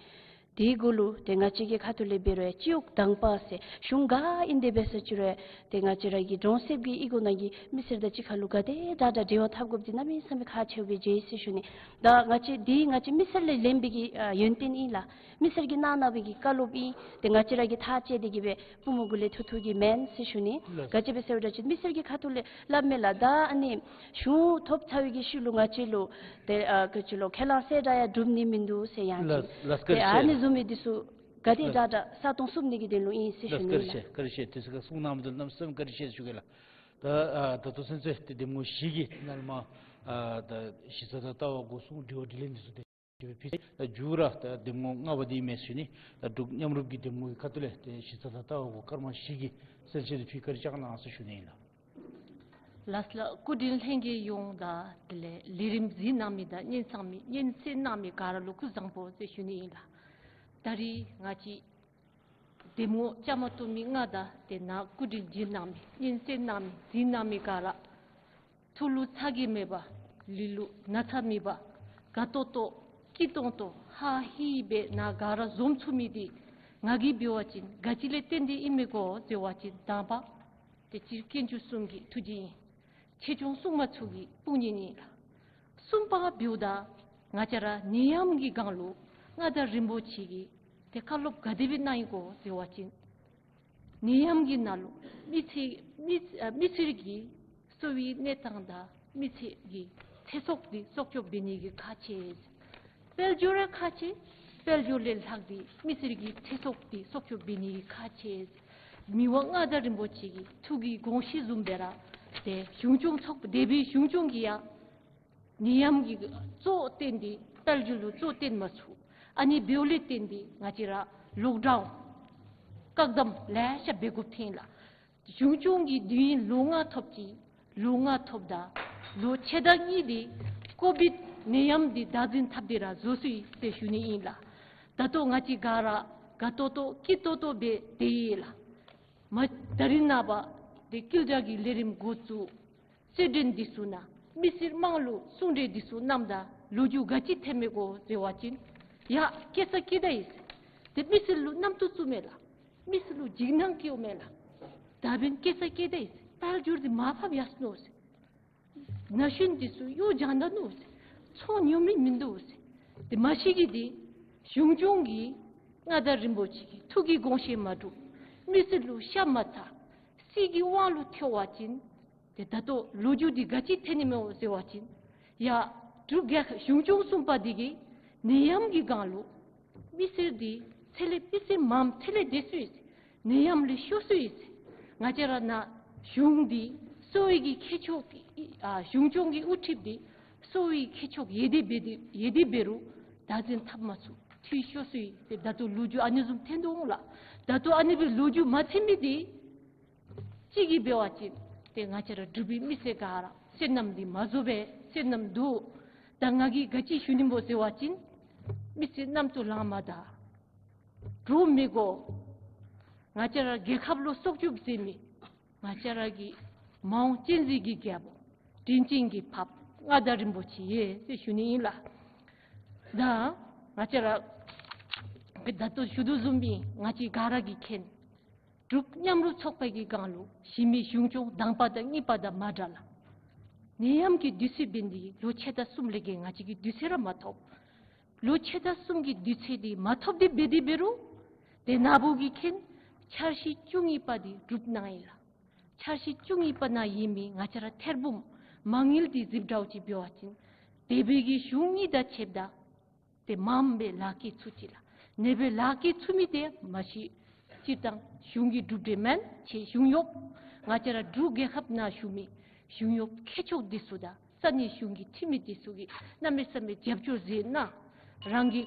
དེ་གུ་ལུ་ཏེ་ང་བཅས་ཀྱི་ཁ་ཐུག་ལས་འབད་རུང་ཡང་སྤྱི་འོག་དང་པ་ཟེར་གཞུང་ག་ཨིན་དེ་འབད་ས་ཅི་རུང་ཡང་ཏེ་ང་བཅས་ར་གི་གྲོང་གསེབ་ཀྱི་གཡུས་སྒོ་ནང་གི་མི་སེར་དང་གཅིག་ཁར་ལུ་ག་དེ་དྲག་དྲག་འབྲེལ་བ་འཐབ་དགོཔ་འདི་གནམ་མེད་ས་མེད་ཁག་ཆེཝ་སྦེ་མཇལ་ཡི་ཟེར་ཞུ་ནི། ད་ང་བཅས་འདི་ང་བཅས་མི་སེར་ལས་ལེན་པའི་གི་ཨ་ཡོན་ཏན་ཨིན་ལགས། མི་སེར་གྱིས་གནང་གནང་བའི་གི་བཀའ་སློབ་ཨིན། ཏེ་ང་བཅས་ར་གིས་ཐག་བཅད་དེ་གིས་སྦེ་པུས་མོ་གུ་ལས་འཐུ་འཐུཝ་གི་མེན་ཟེར་ཞུ་ནི། ལགས། ག་ཅི་སྦེ་ཟེར་བ་ཅིན་མི་སེར་གྱི་ཁ་ཐུག་ལས་སླབ་མས་ལགས། ད་ཨ་ནི་གཞུང་ཐོབ་ཚར་བའི་གི་ཤུལ་ལུ་ང་བཅས་ལུ་ཏེ་ཨ་ག་ཅི་ལོ་ཁས་བླངས་གསལ་བསྒྲགས་ཡང་གྲུབ་ནི་མིན་འདུག་ཟེར་ཡང་ཅིན། ལགས་ལགས། བཀའ་དྲིན་ཆེ། ཏེ་ཨ་ནི་བཟུམ་མའི་འདི་ཚུ་ག་དེ་ལགས་དྲག་དྲག་ས་སྟོང་བསུབ་ནི་གི་དོན་ལུ་ཨིན་ཟེར་ཞུ་ནི་ལགས། བཀའ་དྲིན་ཆེ། བཀའ་དྲིན་ཆེ། དེ་ཚུ་ག་གསུང་གནང་མི་འདི་ལུ་གནམ་མེད་ས་མེད་བཀའ་དྲིན་ཆེ་ཟེར་ཞུ་གེ་ལགས། ད་ཨ་ད་ལྟོ་ཚུན་ཚོད་ཏེ་འདེམས་ངོ་བཞི་གི་ནང་ལས་མར་ཨ་ད་གཞི་རྩ་དང་ལྟ་བ་སྒོ་གསུམ་དྲི་བ་དྲིས་ལན་འདི་ཚུ་ཏེ་ཕུལ་ཅི། ད་མཇུག་ར་ད་འདེམས་ངོ་ལྔ་པ་འདི་ཨིན་མས་ཟེར་ཞུ་ནི། ད་འབྲུག་མཉམ་རུབ་ཀྱི་འདེམས་ངོ་གི་ཁ་ཐུག་ལས་ཏེ་གཞི་རྩ་དང་ལྟ་བ་སྒོ་སྐར་མ་བཞི་གི་གསལ་བཤད་འདི་ཕུལ་བཀའ་དྲིན་བསྐྱང་གནང་ཟེར་ཞུ་ནི་ཨིན་ལགས། ལགས་ལགས། སྐུ་མགྲོན་ལྷན་རྒྱས་ཡོངས་དང་དེ་ལས་ལས་རིམ་གཟིགས་གནང་མི་དང་སྙན་གསན་མི་སྙན་གསན་གནང་མི་ག་ར་ལུ་སྐུ་གཟུགས་བཟང་པོ་ཟེར་ཞུ་ནི་ཨིན་ལགས། ད་རིས་ང་བཅས་འདེམས་ངོ་བཅའ་མར་གཏོགས་མི་ལྔ་དང་དེ་ནང་སྐུ་མགྲོན་བྱོན་གནང་མི་སྙན་གསན་གནང་མི་གཟིགས་གནང་མི་ག་ར་ཐུགས་ལུ་ཚ་གྱང་མེད་པར་ལུས་ལུ་ན་ཚ་མེད་པར་དགའ་ཏོག་ཏོ་སྐྱིད་ཏོང་ཏོ་ཧ་ཧི་སྦེ་ནཱ་ག་ར་འཛོམས་ཚུགས་མི་འདི་ང་གིས་འབད་བ་ཅིན་ག་ཅི་ལས་བརྟེན་ཏེ་ཨིན་མས་གོ་ཟེར་བ་ཅིན་དང་པ་ཏེ་སྤྱིར་དཀོན་མཆོག་གསུམ་གྱི་ཐུགས་རྗེ་ཨིན། ཆེ་ཆུང་གསུམ་མ་ཚུ་གི་དཔུང་གཉེན་ཨིན་ལགས། གསུམ་པ་འབདཝ་ད་ང་བཅས་ར་ནད་ཡམས་ཀྱི་སྒང་ལུ་མངའ་བདག་རིན་པོ་ཆེ་གིས་ཏེ་བཀའ་སློབ་ག་དེ་སྦེ་གནང་ཡི་གོ་ཟེར་བ་ཅིན་ནད་ཡམས་ཀྱི་ནང་ལུ་མི་ཚེ་མི་ཨ་མི་སེར་གྱི་གསོ་བའི་གནས་སྟངས་དང་མི་ཚེ་གི་ཚེ་སྲོག་འདི་སྲོག་སྐྱོབ་འབད་ནི་གི་ཁག་ཆེ། དཔལ་འབྱོར་ར་ཁག་ཆེ། དཔལ་འབྱོར་ལས་ལྷག་སྟེ་མི་སེར་གྱི་ཚེ་སྲོག་འདི་སྲོག་སྐྱོབ་འབད་ནི་གི་ཁག་ཆེ། མི་དབང་མངའ་བདག་རིན་པོ་ཆེ་གི་ཐུགས་ཀྱི་དགོངས་བཞེད་བཟུམ་སྦེ་ར་ཏེ་གཞུང་སྐྱོང་ཚོགས་པ་འདས་པའི་གཞུང་སྐྱོང་གིས་ཡང་ནད་ཡམས་ཀྱི་གཙོ་བོ་བརྟེན་ཏེ་དཔལ་འབྱོར་ལུ་གཙོ་བོ་བརྟེན་མ་ཚུགས། ཨ་ནི་འབདཝ་ལས་བརྟེན་ཏེ་ང་བཅས་ར་ལོག་ཌའུན་བཀག་དམ་ལེ་ཤ་འབད་དགོཔ་ཐོན་ལགས། གཞུང་སྐྱོང་གི་དུས་ཡུན་ལོ་ལྔ་ཐོབ་ཅི། ལོ་ལྔ་ཐོབ་ད་ལོ་ཕྱེད་དང་གཉིས་འདི་ཀོ་བིཌ་ནད་ཡམས་འདི་བདག་འཛིན་འཐབ་སྟེ་ར་བཟོ་སོ་ཡི་ཟེར་ཞུ་ནི་ཨིན་ལགས། ད་ལྟོ་ང་བཅས་ག་ར་དགའ་ཏོག་ཏོ་སྐྱིད་ཏོག་ཏོ་སྦེ་སྡོད་ཡི་ལགས། མ་ད་རིས་ནངས་པ་ཏེ་ཀིལ་ཌ་གི་ལས་རིམ་འགོ་བཙུགས། གསོལ་མགྲོན་འདི་ཚུ་ནང་མི་སེར་དམངས་ལུ་གསུང་གྲོས་འདི་ཚུ་གནངམ་ད་ལོ་རྒྱུས་ག་ཅི་ཐོནམ་མས་གོ་ཟེར་བ་ཅིན་ཡ་སྐྱེ་ས་སྐྱེ་ད་ཡི་ཟེར། ཏེ་མི་སེར་ལུ་རྣམ་རྟོག་བཙུགས་མས་ལགས། མི་སེར་ལུ་འཇིགས་སྣང་སྐྱེཝ་མས་ལགས། ད་འབདན་སྐྱེ་ས་སྐྱེ་ད་ཡི་ཟེར། དཔལ་འབྱོར་འདི་མར་ཕབ་ཡར་སོང་ནུག་ཟེར། ན་གཞོན་འདི་ཚུ་གཡོག་སྦྱང་ད་ནུག་ཟེར། ཚོང་ཉོ་མི་མིན་འདུག་ཟེར། ཏེ་མ་གཞི་གི་འདི་གཞུང་སྐྱོང་གིས་མངའ་བདག་རིན་པོ་ཆེ་གི་ཐུགས་ཀྱི་དགོངས་བཞེད་མ་སྒྲུབ། མི་སེར་ལུ་ཤ་མ་ཚ། སྲིད་ཀྱི་དབང་ལུ་ཐལ་བ་ཅིན་ཏེ་ད་ལྟོ་ལོ་རྒྱུས་འདི་ག་ཅི་ཐོན་ནི་མས་གོ་ཟེར་བ་ཅིན་ཡ་འབྲུག་རྒྱལ་ཁབ་གཞུང་སྐྱོང་གསུམ་པ་འདི་གིས་ནད་ཡམས་ཀྱི་སྒང་ལུ་མི་སེར་འདི་ཚེ་ལས་མི་སེར་མངམ་ཚེ་ལས་འདས་སོ་ཡི་ཟེར། ནད་ཡམས་ལས་སྐྱོབ་སོ་ཡི་ཟེར། ང་བཅས་ར་ནཱ་གཞུང་འདི་གསོ་བའི་གི་ཁྱད་ཕྱོགས་ཨ་གཞུང་སྐྱོང་གི་དབུ་ཁྲིདཔ་འདི་གསོ་བའི་ཁྱད་ཕྱོགས་ཡོད་དེ་འབད་དེ་ཡོད་དེ་འབད་རུང་བདག་འཛིན་འཐབ་མ་ཚུགས། འཐུས་ཤོར་སོ་ཡི་ཟེར། ད་ལྟོ་ལོ་རྒྱུས་ཨ་ནི་བཟུམ་ཐོན་དོ་འོང་ལགས། ད་ལྟོ་ཨ་ནི་སྦེ་ལོ་རྒྱུས་མ་ཐོན་མི་འདི་གཅིག་གིས་འབད་བ་ཅིན་ཏེ་ང་བཅས་ར་འབྲུག་པའི་མི་སེར་ག་ར་བསོད་ནམས་འདི་མ་རྫོགས་པའི་བསོད་ནམས་འདུག། ད་ང་གིས་ག་ཅི་ཞུ་ནི་སྨོ་ཟེར་བ་ཅིན་མི་སེར་རྣམ་རྟོག་ལངམ་ད་འདྲོག་མི་དགོ། ང་བཅས་ར་རྒྱལ་ཁབ་ལུ་སྲོག་སྐྱོབ་མཛད་མི་ང་བཅས་ར་གི་མ་འོངས་གཅེས་འཛིན་གྱི་རྒྱལ་པོ་དྲིན་ཅན་གྱི་བབ་མངའ་བདག་རིན་པོ་ཆེ་ཡོད་ཟེར་ཞུ་ནི་ཨིན་ལགས། ད་ང་བཅས་ར་གི་ད་ལྟོ་ཞུ་དོ་བཟུམ་སྦེ་ང་བཅས་ག་ར་གིས་མཁྱེན། འབྲུག་མཉམ་རུབ་ཚོགས་པ་གི་སྒང་ལུ་གཞི་མི་གཞུང་སྐྱོང་དང་པ་དང་གཉིས་པ་དང་མ་འདྲཝ་ལགས། ནད་ཡམས་ཀྱི་དུས་ཚོད་འབད་ནི་འདི་གིས་ལོ་ཕྱེད་དང་གསུམ་ལས་བརྒལ་ང་བཅས་ཀྱིས་དུས་ཚོད་ར་མ་ཐོབ། ལོ་ཕྱེད་དང་གསུམ་གྱི་དུས་ཚོད་འདི་མ་ཐོབ་སྟེ་འབད་དེ་འབད་རུང་ཏེ་ན་བུ་གིས་མཁྱེན། འཆར་གཞི་བཅུ་གཉིས་པ་འདི་གྲུབ་གནང་ཡི་ལགས། འཆར་གཞི་བཅུ་གཉིས་པ་ནང་ཡོད་མི་ང་བཅས་ར་ཐེར་འབུམ་མ་དངུལ་འདི་གཟིགསཔ་འདྲཝ་ཅིག་འབད་བ་ཅིན་འདས་པའི་གི་གཞུང་གཉིས་དང་ཕྱདཔ་ད་ཏེ་མངམ་སྦེ་ལཱ་འགོ་བཙུགས་ཅི་ལགས། ཨ་ནེ་སྦེ་ལཱ་འགོ་བཙུགས་མི་འདི་མ་གཞི་སྤྱིར་བཏང་གཞུང་གི་གྲུབ་འབྲས་མེན། ཁྱེད་གཞུང་གཡོགཔ་ང་བཅས་ར་འབྲུག་རྒྱལ་ཁབ་ནང་བཞུགས་མི་གཞུང་གཡོགཔ་མཁས་མཆོག་འདི་ཚུ་དང་ས་གནས་གཞུང་གི་འཐུས་མི་འདི་ཚུ་གིས་གནམ་མེད་ས་མེད་རྒྱབ་སྐྱོར་མཛད་གནང་། རང་གི་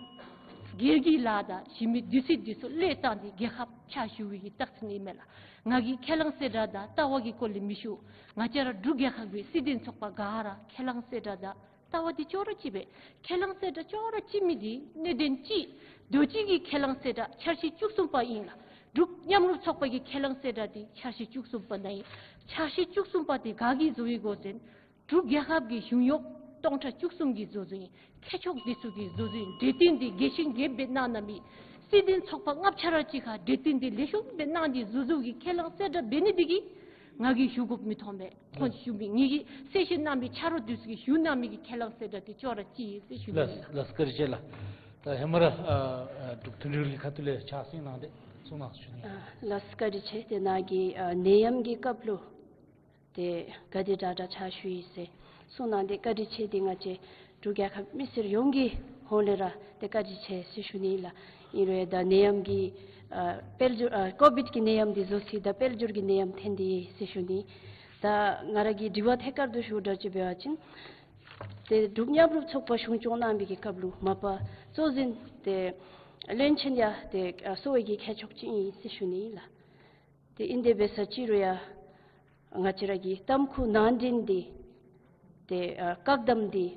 སྒེར་གྱི་ལཱ་དང་གཞན་མི་དུས་ཚོད་འདི་ཚུ་བློས་བཏང་སྟེ་རྒྱལ་ཁབ་ཕྱག་ཞུ་བའི་གི་རྟགས་མཚན་ཨིན་མས་ལགས། ང་གིས་ཁས་བླངས་གསལ་བསྒྲགས་དང་ལྟ་བ་གི་སྐོར་ལས་མི་ཞུ། ང་བཅས་ར་འབྲུག་རྒྱལ་ཁབ་ཀྱི་སྲིད་དོན་ཚོགས་པ་ག་ར་ཁས་བླངས་གསལ་བསྒྲགས་དང་ལྟ་བ་འདི་ཅོག་ར་གཅིག་པས། ཁས་བླངས་གསལ་བསྒྲགས་ཅོག་ར་གཅིག་མི་འདི་གནད་དོན་གཅིག་རྡོག་གཅིག་གི་ཁས་བླངས་གསལ་བསྒྲགས་འཆར་གཞི་བཅུ་གསུམ་པ་ཨིན་ལགས། འབྲུག་མཉམ་རུབ་ཚོགས་པ་གི་ཁས་བླངས་གསལ་བསྒྲགས་འདི་འཆར་གཞི་བཅུ་གསུམ་པ་ནང་ཨིན། འཆར་གཞི་བཅུ་གསུམ་པ་འདི་ག་གིས་བཟོ་ཡི་གོ་ཟེར་ན་འབྲུག་རྒྱལ་ཁབ་ཀྱི་གཞུང་གཡོགཔ་སྟོང་ཕྲག་བཅུ་གསུམ་གྱིས་བཟོ་བཟོཝ་ཨིན། མཁས་མཆོག་འདི་ཚུ་གིས་བཟོ་བཟོཝ་ཨིན། གྲོས་བསྟུན་འདི་རྒྱས་ཤིང་རྒྱསཔ་སྦེ་གནང་གནང་མི་སྲིད་དོན་ཚོགས་པ་ལྔ་ཆ་ར་གཅིག་ཁར་གྲོས་བསྟུན་འདི་ལེགས་ཤོམ་སྦེ་གནང་སྟེ་བཟོ་བཟོཝ་གི་ཁས་བླངས་གསལ་བསྒྲགས་འབད་ནི་འདི་གིས་ང་གིས་ཞུ་དགོཔ་མི་མཐོང་པས། ཁོང་ཞུ་མི་ངེ་གི་གསལ་བཤད་གནང་མི་ཕྱག་རོགས་འདི་ཚུ་གིས་ཞུ་གནང་མི་གི་ཁས་བླངས་གསལ་བསྒྲགས་འདི་ཅོག་ར་གཅིག་ཨིན་ཟེར་ཞུ་ནི་ཨིན་ལགས། ལགས་བཀའ་དྲིན་ཆེ་ལགས། ད་ཧེ་མ་ར་ཨ་ཨ་འབྲུག་མཐུན་སྒྲིལ་གྱི་ཁ་ཐུག་ལས་ཕྱག་སེང་གནང་སྟེ་གསུང་གནང་ཞུ་ནི་ཨིན་ལགས། ལགས་བཀའ་དྲིན་ཆེ། ཏེ་ནཱ་གིས་ཨ་ནད་ཡམས་ཀྱི་སྐབས་ལུ་ཏེ་ག་དེ་དྲག་དྲག་ཕྱག་ཞུ་ཡི་ཟེར་གསུང་གནང་སྟེ་བཀའ་དྲིན་ཆེ། ཏེ་ང་བཅས་འབྲུག་རྒྱལ་ཁབ་མི་སེར་ཡོངས་ཀྱི་ཧོངས་ལས་ར་ཏེ་བཀའ་དྲིན་ཆེ་ཟེར་ཞུ་ནི་ཨིན་ལགས། ཨིན་རུང་ཡང་ད་ནད་ཡམས་ཀྱི་ཨ་དཔལ་འབྱོར་ཨ་ཀོ་བིཌ་ཀྱི་ནད་ཡམས་འདི་བཟོ་ཅི། ད་དཔལ་འབྱོར་གྱི་ནད་ཡམས་ཐོན་ཏེ་ཟེར་ཞུ་ནི། ད་ང་ར་གི་དྲི་བ་ཐད་ཀར་དུ་ཞུཝ་འདྲཝ་ཅིག་འབད་བ་ཅིན་ཏེ་འབྲུག་མཉམ་རུབ་ཚོགས་པ་གཞུང་སྐྱོང་གནང་བའི་གི་སྐབས་ལུ་མ་པ་གཙོ་འཛིན་ཏེ་བློན་ཆེན་ཡང་ཏེ་ཨ་གསོ་བའི་གི་མཁས་མཆོག་ཅིག་ཨིན་ཟེར་ཞུ་ནི་ཨིན་ལགས། ཏེ་ཨིན་དེ་འབད་ས་ཅིག་རུང་ཡང་ང་བཅས་ར་གི་ཏམ་ཁུ་ནང་འདྲེན་འདི་ཏེ་ཨ་བཀག་དམ་འདི་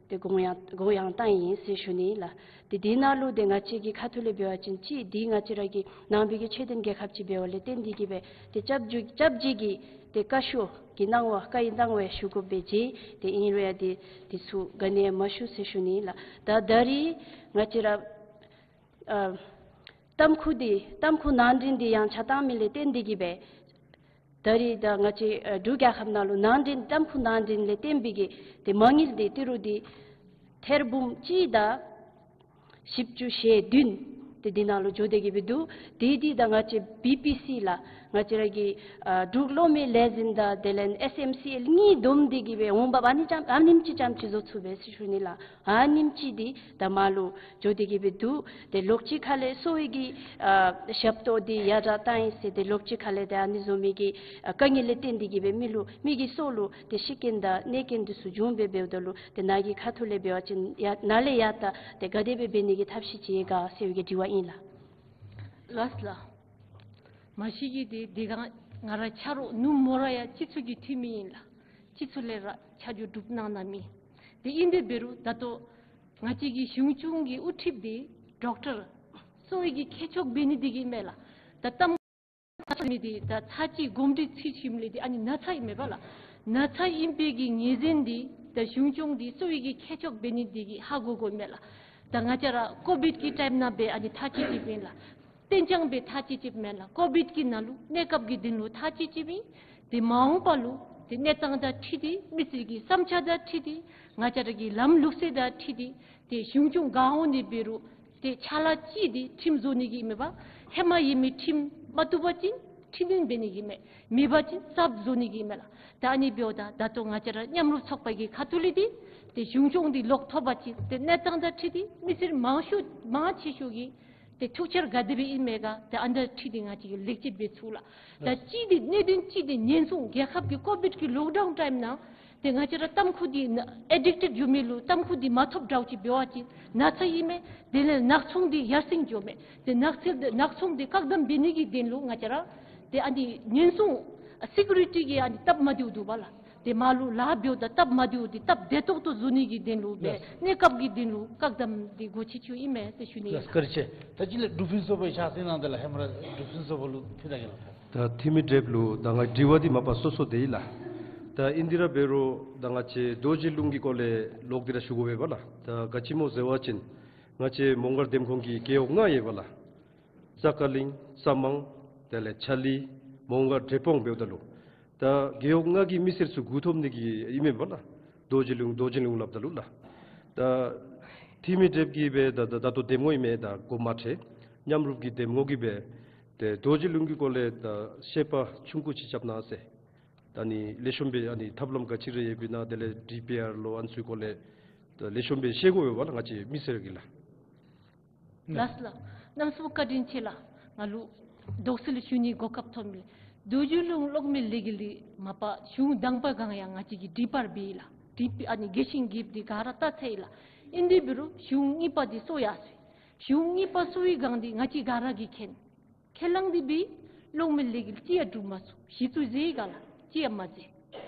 ཏེ་དགོངས་ཡངས་དགོངས་ཡངས་བཏང་ཡི་ཟེར་ཞུ་ནི་ལགས། ཏེ་འདི་ནང་ལུ་ཏེ་ང་བཅས་ཀྱི་ཁ་ཐུག་ལས་འབད་བ་ཅིན་ཅིག་འདི་ང་བཅས་ར་གི་ནང་པའི་གི་ཆོས་ལྡན་རྒྱལ་ཁབ་ཅིག་འབདཝ་ལས་བརྟེན་ཏེ་གིས་སྦེ་ཏེ་སྐྱབས་རྗེ་སྐྱབས་རྗེ་གི་ཏེ་བཀའ་ཤོག་གི་གནང་བ་བཀའི་གནང་བ་ཞུ་དགོ་པས་ཟེར། ཏེ་ཨིན་རུང་ཡང་ཏེ་འདི་ཚུ་ག་ནི་ཡང་མ་ཞུ་ཟེར་ཞུ་ནི་ལགས། ད་ད་རིས་ང་བཅས་ར་ཨ་ཏམ་ཁུ་འདི་ཏམ་ཁུ་ནང་འདྲེན་འདི་ཡང་ཆ་བཏང་མི་ལས་བརྟེན་ཏེ་གིས་སྦེ་ད་རིས་ད་ང་བཅས་ཨ་འབྲུག་རྒྱལ་ཁབ་ནང་ལུ་ནང་འདྲེན་ཏམ་ཁུ་ནང་འདྲེན་ལས་བརྟེན་པའི་གི་ཏེ་མ་དངུལ་འདི་ཏི་རུ་འདི་ཐེར་འབུམ་གཅིག་དང་བཞི་བཅུ་ཞེ་བདུན་ཏེ་འདི་ནང་ལུ་འགྱོ་སྟེ་གིས་སྦེ་འདུག། ཏེ་འདི་ད་ང་བཅས་བི་པི་སི་ལགས། ང་བཅས་ར་གི་ཨ་འབྲུག་གློག་མེ་ལས་འཛིན་དང་དེ་ལས་ཨེསི་ཨེམ་སི་ཨེལ་གཉིས་བསྡོམས་ཏེ་གིས་སྦེ་འོང་འབབ་ཨ་ནི་ཙམ་ཨ་ནེམ་ཅིག་ཙམ་ཅིག་བཟོ་ཚུགས་པས་ཟེར་ཞུ་ནི་ལགས། ཨ་ནེམ་ཅིག་འདི་ད་མར་ལུ་འགྱོ་སྟེ་གིས་སྦེ་འདུག། ཏེ་ལོགས་ཅིག་ཁ་ལས་གསོ་བའི་གི་ཨ་ཞབས་ཏོག་འདི་ཡར་དྲག་བཏང་ཡི་ཟེར། ཏེ་ལོགས་ཅིག་ཁ་ལས་ཏེ་ཨ་ནི་བཟུམ་མའི་གི་ཨ་དཀའ་ངལ་ལས་བརྟེན་ཏེ་གིས་སྦེ་མི་ལུ་མི་གི་སྲོག་ལུ་ཏེ་ཤི་རྐྱེན་དང་གནོད་རྐྱེན་འདི་ཚུ་བྱུང་སྦེ་འབདཝ་ད་ལུ་ཏེ་ནཱ་གི་ཁ་ཐུག་ལས་འབད་བ་ཅིན་ཡ་ནཱ་ལས་ཡར་ད་ཏེ་ག་དེ་སྦེ་འབད་ནི་གི་ཐབས་ཤེས་ཅིག་ཡོད་ག་ཟེར་བའི་གི་དྲི་བ་ཨིན་ལགས། ལགས་ལགས། མ་གཞི་གི་འདི་དེ་སྒང་ང་ར་ཆ་རོགས་ནུབ་མོ་ར་ཡང་སྤྱི་ཚོགས་ཀྱི་འཐུས་མི་ཨིན་ལགས། སྤྱི་ཚོགས་ལས་ར་ཆ་འཇོག་གྲུབ་གནང་གནང་མི། ཏེ་ཨིན་དེ་འབད་རུང་ད་ལྟོ་ང་བཅས་ཀྱི་གཞུང་སྐྱོང་གི་དབུ་ཁྲིདཔ་འདི་ཌོག་ཊར་གསོ་བའི་གི་མཁས་མཆོག་འབད་ནི་འདི་གིས་མས་ལགས། ད་གཏམ་ཚ་མི་འདི་ད་ཚར་གཅིག་གོམས་འདྲིས་ཚུད་ཞིནམ་ལས་འདི་ཨ་ནི་ན་ཚ་ཨིན་མས་པ་ལགས། ན་ཚ་ཨིན་པའི་གི་ངོས་འཛིན་འདི་ད་གཞུང་སྐྱོང་འདི་གསོ་བའི་གི་མཁས་མཆོག་འབད་ནི་འདི་གིས་ཧ་གོ་དགོ་མས་ལགས། ད་ང་བཅས་ར་ཀོ་བིཌ་གི་ཊའིམ་ནང་སྦེ་ཨ་ནི་ཐག་བཅད་བཅདཔ་ཨིན་ལགས། གཏན་འཇགས་སྦེ་ཐག་བཅད་བཅདཔ་མེན་ལགས། ཀོ་བིཌ་གི་ནང་ལུ་གནས་སྐབས་ཀྱི་དོན་ལུ་ཐག་བཅད་བཅདཔ་ཨིན། ཏེ་མ་འོངས་པ་ལུ་ཏེ་གནས་སྟངས་དང་འཁྲིལ་ཏེ་མི་སེར་གྱི་བསམ་འཆར་དང་འཁྲིལ་ཏེ་ང་བཅས་ར་གི་ལམ་ལུགས་སྲོལ་དང་འཁྲིལ་ཏེ་ཏེ་གཞུང་སྐྱོང་ག་འོང་ནི་འབད་རུང་ཏེ་ཕྱག་ལཱ་ཅིག་འདི་ཁྲིམས་བཟོ་ནི་གི་མེན་པ། ཧེ་མ་ཡོད་མི་ཁྲིམས་མ་བཏུབ་པ་ཅིན་ཁྲིམས་འདི་འབད་ནི་གི་མས། མེད་པ་ཅིན་གསརཔ་བཟོ་ནི་གི་མས་ལགས། ད་ཨ་ནི་འབདཝ་ད་ད་ལྟོ་ང་བཅས་ར་མཉམ་རུབ་ཚོགས་པ་གི་ཁ་ཐུག་ལས་འདི་ཏེ་གཞུང་སྐྱོང་འདི་ལོག་ཐོབ་པ་ཅིན་ཏེ་གནས་སྟངས་དང་འཁྲིལ་ཏེ་མི་སེར་མང་ཤོས་མང་ཆེ་ཤོས་ཀྱི་ཏེ་ཐུགས་འཆར་ག་དེ་སྦེ་ཨིན་མས་ག་ཏེ་ཨ་ནི་དང་འཁྲིལ་ཏེ་ང་བཅས་ཀྱིས་ལེགས་བཅོས་འབད་ཚུགས་ལགས། ད་ལགས། གཅིག་འདི་གནད་དོན་གཅིག་འདི་ཉེན་སྲུང་རྒྱལ་ཁབ་ཀྱི་ཀོ་བིཌ་ཀྱི་ལོག་ཌའུན་ཊའིམ་ནང་ཏེ་ང་བཅས་ར་ཏམ་ཁུ་འདི་ཨེ་ཌིག་ཊེཌ་ཡོད་མི་ལུ་ཏམ་ཁུ་འདི་མ་ཐོབ་འདྲཝ་ཅིག་འབད་བ་ཅིན་ན་ཚ་ཨིན་མས། དེ་ལས་ནག་ཚོང་འདི་ཡར་སེང་འགྱོཝ་མས། ཏེ་ནག་ཚལ་ནག་ཚོང་འདི་བཀག་སྡོམ་འབད་ནི་གི་དོན་ལུ་ང་བཅས་ར་ཏེ་ཨ་ནི་ཉེན་སྲུང་སི་ཀུ་རི་ཊི་གི་ཨ་ནི་སྟབས་མ་བདེཝ་འདུག་པ་ལགས། ཏེ་མར་ལུ་ལཱ་འབདཝ་ད་སྟབས་མ་བདེཝ་འདི་སྟབས་བདེ་ཏོག་ཏོ་བཟོ་ནི་གི་དོན་ལུ་སྦེ་ལགས། གནས་སྐབས་ཀྱི་དོན་ལུ་བཀག་སྡོམ་འདི་སྒོ་ཕྱེ་བཅུག་ཨིན་མས་ཟེར་ཞུ་ནི་ལགས། ཨིན། བཀའ་དྲིན་ཆེ། ད་ཅི་ལས་འབྲུག་ཕུན་ཚོགས་པའི་ཕྱག་སེང་གནང་དེ་ལགས། ཧེ་མ་ར་འབྲུག་ཕུན་ཚོགས་པ་ལུ་ཕུལ་ད་གེ་ལགས། ད་འཐུས་མི་བགྲེསཔ་ལུ་ད་ང་དྲི་བ་འདི་མ་པ་སོ་སོ་དེ་ཨིན་ལགས། ད་ཨིན་དེ་ར་འབད་རུང་ད་ང་བཅས་རྡོ་རྗེ་ལུང་གི་སྐོར་ལས་ལོག་སྟེ་ར་ཞུ་དགོ་པས་པ་ལགས། ད་ག་ཅི་སྨོ་ཟེར་བ་ཅིན་ང་བཅས་མོང་སྒར་འདེམས་ཁོངས་ཀྱི་རྒེད་འོག་ལྔ་ཡོད་པ་ལགས། ཙ་ཀ་གླིང་ཙ་མང་དེ་ལས་ཆ་ལི་མོང་སྒར་འབྲས་སྤུངས་འབདཝ་ད་ལུ་ད་རྒེད་འོག་ལྔ་གི་མི་སེར་ཚུ་མགུ་འཐོམ་ནི་གི་ཨིན་མས་པ་ལགས། རྡོ་རྗེ་ལུང་རྡོ་རྗེ་ལུང་སླབ་ད་ལུ་ལགས། ད་ཐིམ་མི་དེབ་ཀྱིས་སྦེ་ད་ད་ད་ལྟོ་འདེམས་ངོ་ཨིན་མས། ད་འགོ་མ་ཁྲིད། མཉམ་རུབ་ཀྱིས་འདེམས་ངོ་གིས་སྦེ་ཏེ་རྡོ་རྗེ་ལུང་གི་སྐོར་ལས་ད་བཤད་པ་ཆུང་ཀུ་ཅིག་རྐྱབ་གནང་ཟེར། ད་ཨ་ནི་ལེགས་ཤོམ་སྦེ་ཨ་ནི་ཐབས་ལམ་ག་ཅི་རེ་ཡོདཔ་ཨིན་ན་དེ་ལས་ཌི་པི་ཨར་ལོ་ཨ་ནི་ཚུ་སྐོར་ལས་ད་ལེགས་ཤོམ་སྦེ་ཤེས་དགོ་པས་ལགས་ང་བཅས་མི་སེར་གྱིས་ལགས། ལགས་ལགས། གནམ་མེད་ས་མེད་བཀའ་དྲིན་ཆེ་ལགས། ང་ལུ་དོགས་སེལ་ཞུ་ནི་གོ་སྐབས་ཐོབ་མི་ལགས། རྡོ་རྗེ་ལུང་གློག་མེ་ལས་འགུལ་འདི་མ་པ་གཞུང་དང་པ་གང་ཡང་ང་བཅས་ཀྱི་ཌི་པར་འབད་ལགས། ཌི་པར་ཨ་ནི་རྒྱས་ཤིང་རྒྱསཔ་འདི་ག་ར་བལྟ་ཚར་ཡི་ལགས། ཨིན་དེ་འབད་རུང་གཞུང་གཉིས་པ་འདི་བཟོ་ཡར་སོ་ཡི། གཞུང་གཉིས་པ་བཟོ་བའི་སྒང་འདི་ང་བཅས་ག་ར་གིས་མཁྱེན། ཁས་བླངས་འདི་འབད་གློག་མེ་ལས་འགུལ་གཅིག་ཡང་གྲུབ་མ་ཚུགས། གཞི་བཙུགས་མཛད་ཡི་ག་ལགས། གཅིག་ཡང་མ་མཛད།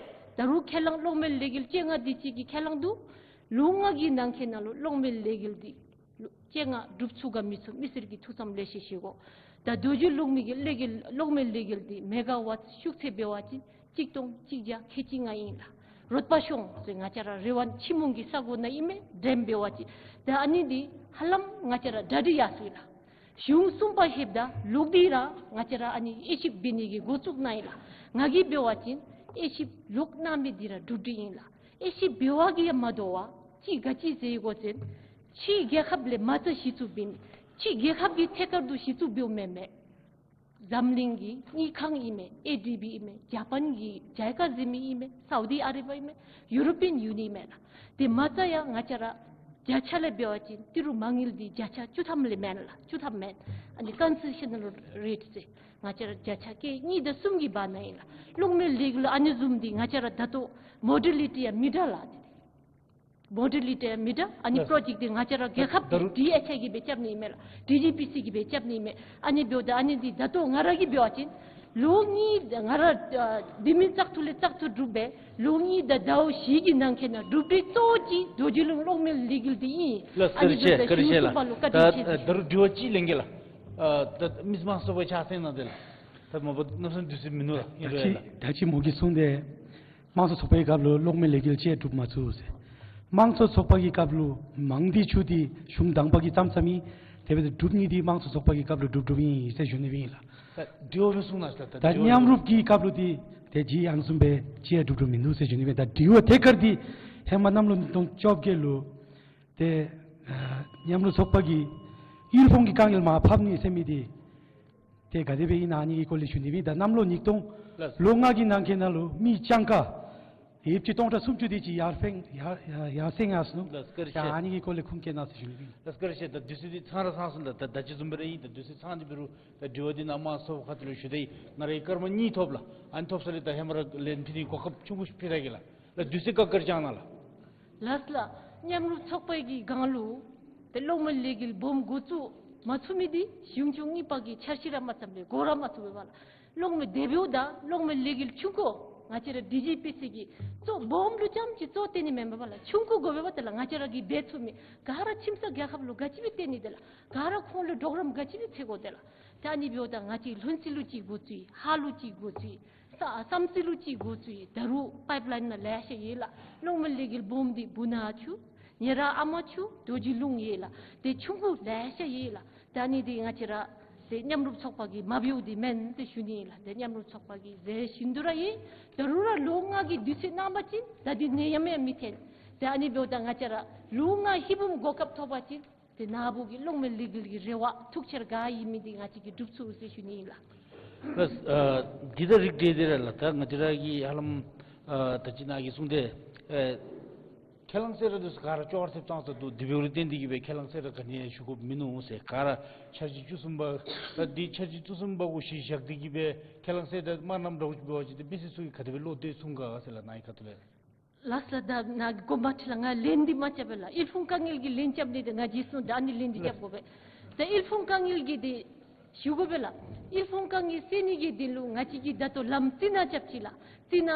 ད་རུང་ཁས་བླངས་གློག་མེ་ལས་འགུལ་བཅོ་ལྔ་དེ་ཅིག་གི་ཁས་བླངས་འདུག། ལོ་ལྔ་གི་ནང་འཁོད་ནང་ལུ་གློག་མེ་ལས་འགུལ་འདི་ལོ་བཅོ་ལྔ་གྲུབ་ཚུགས་ག་མི་ཚུགས་མི་སེར་གྱིས་ཐུགས་བསམ་ལེ་ཤ་བཞེས་དགོ། ད་རྡོ་རྗེ་གློག་མེ་གི་ལས་འགུལ་གློག་མེ་ལས་འགུལ་འདི་མེ་ག་ཝཊ་ཤུགས་ཚད་འབད་བ་ཅིན་གཅིག་སྟོང་གཅིག་བརྒྱ་ཁལ་གཅིག་ལྔ་ཨིན་ལགས། རོགས་པ་གཞུང་ཟེར་ང་བཅས་ར་རེ་བ་ཆེ་མོ་གི་ས་གོ་ནང་ཨིན་མས། འགྲེམས་འབད་བ་ཅིན་ད་ཨ་ནི་འདི་ཧ་ལམ་ང་བཅས་ར་གྲ་སྒྲིག་ཡར་སོ་ཡི་ལགས། གཞུང་གསུམ་པ་ལྷོདཔ་ད་ལོག་སྟེ་ར་ང་བཅས་ར་ཨ་ནི་དབྱེ་ཞིབ་འབད་ནི་གི་འགོ་བཙུགས་གནང་ཡི་ལགས། ང་གིས་འབད་བ་ཅིན་དབྱེ་ཞིབ་ལོག་གནང་མི་འདི་ར་གྲུབ་འབྲས་ཨིན་ལགས། དབྱེ་ཞིབ་འབད་བ་གིས་ཡང་མ་དོ་བར་ཅིག་ག་ཅི་ཟེར་དགོ་ཟེར་ན་ཕྱི་རྒྱལ་ཁབ་ལས་མ་རྩ་གཞི་བཙུགས་འབད་མི་ཕྱི་རྒྱལ་ཁབ་ཀྱི་ཐད་ཀར་དུ་གཞི་བཙུགས་འབདཝ་མེན་མས། འཛམ་གླིང་གི་དངུལ་ཁང་ཨིན་མས། ཨེ་ཌི་བི་ཨིན་མས། ཇ་པཱན་གྱི་ཇཱི་ཀ་ཟེར་མི་ཨིན་མས། སའུ་དི་ཨ་རེ་བི་ཡ་ཨིན་མས། ཡུ་རོ་པིའན་ཡུ་ནི་ཡཱན་ཨིན་མས་ལགས། དེ་མ་རྩ་ཡང་ང་བཅས་ར་བརྒྱ་ཆ་ལས་འབད་བ་ཅིན་ཏི་རུ་མ་དངུལ་འདི་བརྒྱ་ཆ་བཅུ་ཐམ་ལས་མེན་ལགས། བཅུ་ཐམ་མེན། ཨ་ནི་ཀོན་སེ་ཤ་ནཱལ་རེཊ་ཟེར་ང་བཅས་ར་བརྒྱ་ཆ་གི་གཉིས་དང་གསུམ་གྱི་བར་ན་ཨིན་ལགས། གློག་མེ་ལས་འགུལ་ཨ་ནི་བཟུམ་འདི་ང་བཅས་ར་ད་ལྟོ་མོ་ཌེ་ལི་ཊི་ཡང་མི་འདྲ་ལགས། མོ་ཌེ་ལི་ཊི་མི་འདྲ། ཨ་ནི་ལགས། པྲོ་ཇེཀཊ་འདི་ང་བཅས་ར་རྒྱལ་ཁབ་ད་རུང་ཀྱི་ཌི་ཨེཆ་ཨའི་གིས་སྦེ་རྐྱབ་ནི་ཨིན་མས་ལགས། ཌི་ཇི་པི་སི་གིས་སྦེ་རྐྱབ་ནི་ཨིན་མས། ཨ་ནི་འབདཝ་ད་ཨ་ནི་འདི་ད་ལྟོ་ང་ར་གིས་འབད་བ་ཅིན་ལོ་གཉིས་ང་ར་ཨ་འདི་མི་བཙག་འཐུ་ལས་བཙག་འཐུ་གྲུབ་སྦེ་ལོ་གཉིས་དང་ཟླཝ་བཞི་གི་ནང་འཁོད་ནང་གྲུབ་འབྲས་གཙོ་བོ་ཅིག་རྡོ་རྗེ་ལུང་གློག་མེ་ལས་འགུལ་འདི་ཨིན། ལགས། ཨ་ནི་བཀའ་དྲིན་ཆེ། འབདཝ་ད་བཀའ་དྲིན་ཆེ་ལགས། གཞུང་གསུམ་པ་ལུ་བཀའ་དྲིན་ཆེ་ཟེར་ཞུ། ད་ད་རུང་དྲི་བ་གཅིག་ལེན་གེ་ལགས། ཨ་ད་མི་མང་ཚོགས་པའི་ཕྱག་སེང་ནང་དེ་ལགས། ད་མ་པ་གནམ་མེད་ས་མེད་དུས་ཚོད་མིན་ནུག་ལགས། ཨིན་རུང་ད་ཅི་ལགས། ད་ཅི་མོ་གིས་གསུངས་ཏེ་དམངས་གཙོ་ཚོགས་པའི་སྐབས་ལུ་གློག་མེ་ལས་འགུལ་ཅིག་གྲུབ་མ་ཚུགས་ཟེར། དམངས་གཙོ་ཚོགས་པ་གི་སྐབས་ལུ་མང་སྟེ་ཆུང་སྟེ་གཞུང་དང་པ་གི་ཙམ་ཙམ་ཨིན། དེ་འབདཝ་ད་གྲུབ་ནི་འདི་དམངས་གཙོ་ཚོགས་པ་གི་སྐབས་ལུ་གྲུབ་གྲུབཔ་ཨིན་ཟེར་ཞུ་ནི་ཨིན་ལགས། ད་དྲི་བ་མི་གསུང་ན་ད་ད་དྲི་བ་མཉམ་རུབ་ཀྱི་སྐབས་ལུ་འདི་དེ་ཅིག་ཡང་གསུངས་པས་ཅིག་ཡང་གྲུབ་གྲུབ་མིན་འདུག་ཟེར་ཞུ་ནི་ཨིན། ད་དྲི་བ་ཐད་ཀར་འདི་ཧེ་མ་གནམ་ལོ་ཉིས་སྟོང་བཅོ་བརྒྱད་ལུ་ཏེ་ཨ་མཉམ་རུབ་ཚོགས་པ་གིས་དབུལ་ཕོངས་ཀྱི་དཀའ་ངལ་མར་ཕབ་ནི་ཟེར་མི་འདི་ཏེ་ག་དེ་སྦེ་ཨིན་ན་ཨ་ནི་གི་སྐོར་ལས་ཞུ་ནི་ཨིན། ད་གནམ་ལོ་ཉིས་སྟོང་ལགས། ལོ་ལྔ་གི་ནང་འཁོད་ནང་ལུ་མི་སྤྱང་ཀ་ཡོདཔ་ཅིག་སྟོང་ཕྲག་སུམ་ཅུ་དེ་ཅིག་ཡར་འཕེལ་ཡར་ཡར་ཡར་སེང་ཡར་སོ་ནུག། ལགས་བཀའ་དྲིན་ཆེ། ད་ཨ་ནི་གི་སྐོར་ལས་ཁུངས་སྐྱེལ་གནང་ཟེར་ཞུ་ནི་ཨིན། ལགས་བཀའ་དྲིན་ཆེ། ད་དུས་ཚོད་འདི་ཚང་ར་ཚང་སོང་། ད་ད་ད་ཅི་བཟུམ་སྦེ་ར་ཨིན། ད་དུས་ཚོད་ཚང་སྟེ་འབད་རུང་ད་དྲི་བ་འདི་ནཱ་མ་སོ་ཁ་ཐུག་ལུ་ཞུ་སྟེ་ང་རའི་སྐར་མ་གཉིས་ཐོབ་ལགས། ཨ་ནི་ཐོབ་ས་ལས་ད་ཧེ་མ་ར་ལན་ཕུལ་ནི་གོ་སྐབས་ཆུང་ཀུ་ཕུལ་ད་གེ་ལགས། ལགས་དུས་ཚོད་བཀག་དཀའ་ཅིག་གནང་ལགས། ལགས་ལགས། མཉམ་རུབ་ཚོགས་པའི་གི་སྒང་ལུ་ཏེ་གློག་མེ་ལས་འགུལ་སྦོམ་འགོ་བཙུགས་མ་ཚུགས་མི་འདི་གཞུང་སྐྱོང་གཉིས་པ་གིས་འཆར་གཞི་ར་མ་བརྩམས་པས། འགོ་ར་མ་བཙུགས་པས་ལགས། གློག་མེ་དེ་འབདཝ་ད་གློག་མེ་ལས་འགུལ་ཆུང་ཀུ་ང་བཅས་ར་ཌི་ཇི་པི་སི་གིས་གཙོ་སྦོམ་ལུ་རྐྱངམ་ཅིག་གཙོ་བོ་བཏོན་ནི་མེན་པས་ལགས། ཆུང་ཀུ་དགོ་པས་པ་ཏེ་ལགས། ང་བཅས་ར་གིས་འབད་ཚུགས་མི་ག་ར་ཁྱིམ་ཚང་རྒྱལ་ཁབ་ལུ་ག་ཅི་སྦེ་བརྟེན་ནི་ཏེ་ལགས། ག་ར་ཁོང་ལུ་གྲོགས་རམ་ག་ཅི་སྦེ་འཚོལ་དགོ་ཏེ་ལགས། ད་ཨ་ནི་འབདཝ་ད་ང་བཅས་ལྷུན་རྩེ་ལུ་ཅིག་འགོ་བཙུགས་ཡི། ཧཱ་ལུ་ཅིག་འགོ་བཙུགས་ཡི། ས་བསམ་རྩེ་ལུ་ཅིག་འགོ་བཙུགས་ཡི། ད་རུང་པའིཔ་ལའིན་ནང་ལེ་ཤ་ཡོད་ལགས། གློག་མེ་ལས་འགུལ་སྦོམ་འདི་སྦུག་ན་ཆུ་ཉེ་ར་ཨ་མ་ཆུ་རྡོ་རྗེ་ལུང་ཡོད་ལགས། ཏེ་ཆུང་ཀུ་ལེ་ཤ་ཡོད་ལགས། ད་ཨ་ནི་འདི་ང་བཅས་ར་ཏེ་མཉམ་རུབ་ཚོགས་པ་གིས་མ་འབདཝ་འདི་མེན་ཏེ་ཞུ་ནི་ཨིན་ལགས། ཏེ་མཉམ་རུབ་ཚོགས་པ་གིས་མཛད་བཞིན་དུ་ར་ཡོད། ད་རུང་ར་ལོ་ལྔ་གི་དུས་ཚོད་གནང་པ་ཅིན་ད་འདི་ནད་ཡམས་ཡང་མི་ཐོན། ཏེ་ཨ་ནི་འབདཝ་ད་ང་བཅས་ར་ལོ་ལྔ་ཧེ་བུམ་གོ་སྐབས་ཐོབ་པ་ཅིན་ཏེ་ནཱ་བུ་གི་གློག་མེ་ལས་འགུལ་གྱི་རེ་བ་ཐུགས་འཆར་ག་ཨིན་མི་འདི་ང་བཅས་ཀྱིས་སྒྲུབ་ཚུགས་ཟེར་ཞུ་ནི་ཨིན་ལགས། ལགས། ཨ་འདི་ད་རིགས་འགྲེ་འདི་ར་ལགས། ད་ང་བཅས་ར་གི་ཧ་ལམ་ཨ་ད་ཅི་ནཱ་གིས་གསུངས་ཏེ་ཨེ་ཁས་བླངས་ཟེར་ར་འདི་ཚུ་ག་ར་ཅོག་ར་འཐདཔ་ཙང་ཙང་འདུག། དེ་འབདཝ་ལས་བརྟེན་ཏེ་གིས་སྦེ་ཁས་བླངས་ཟེར་ར་ག་ནི་ཡང་ཞུ་དགོཔ་མིན་ནུག་ཟེར། ག་ར་འཆར་གཞི་བཅུ་གསུམ་པ་ད་འདི་འཆར་གཞི་བཅུ་གསུམ་པ་གུ་གཞི་བཞག་སྟེ་གིས་སྦེ་ཁས་བླངས་ཟེར་ད་མ་གནངམ་འདྲཝ་ཅིག་འབད་བ་ཅིན་ཏེ་མི་སེར་ཚུ་གིས་ག་དེ་སྦེ་བློ་གཏད་ཚུགས་ག་ཟེར་ལགས། ནཱ་གི་ཁ་ཐུག་ལས། ལགས་ལགས། ད་ནཱ་གིས་དགོངསམ་ཁྲེལ་ལགས། ང་ལན་འདི་མ་རྐྱབ་པས་ལགས། དབུལ་ཕོངས་དཀའ་ངལ་གྱི་ལན་རྐྱབ་ནི་འདི་ང་རྗེས་སུ་ད་ཨ་ནི་ལན་འདི་རྐྱབ་དགོ་པས། ད་དབུལ་ཕོངས་དཀའ་ངལ་གྱི་འདི་ཞུ་དགོ་པས་ལགས། དབུལ་ཕོངས་དཀའ་ངལ་སེལ་ནི་གི་དོན་ལུ་ང་བཅས་ཀྱིས་ད་ལྟོ་ལམ་རྩི་ནག་རྐྱབ་ཅི་ལགས། རྩི་ནག་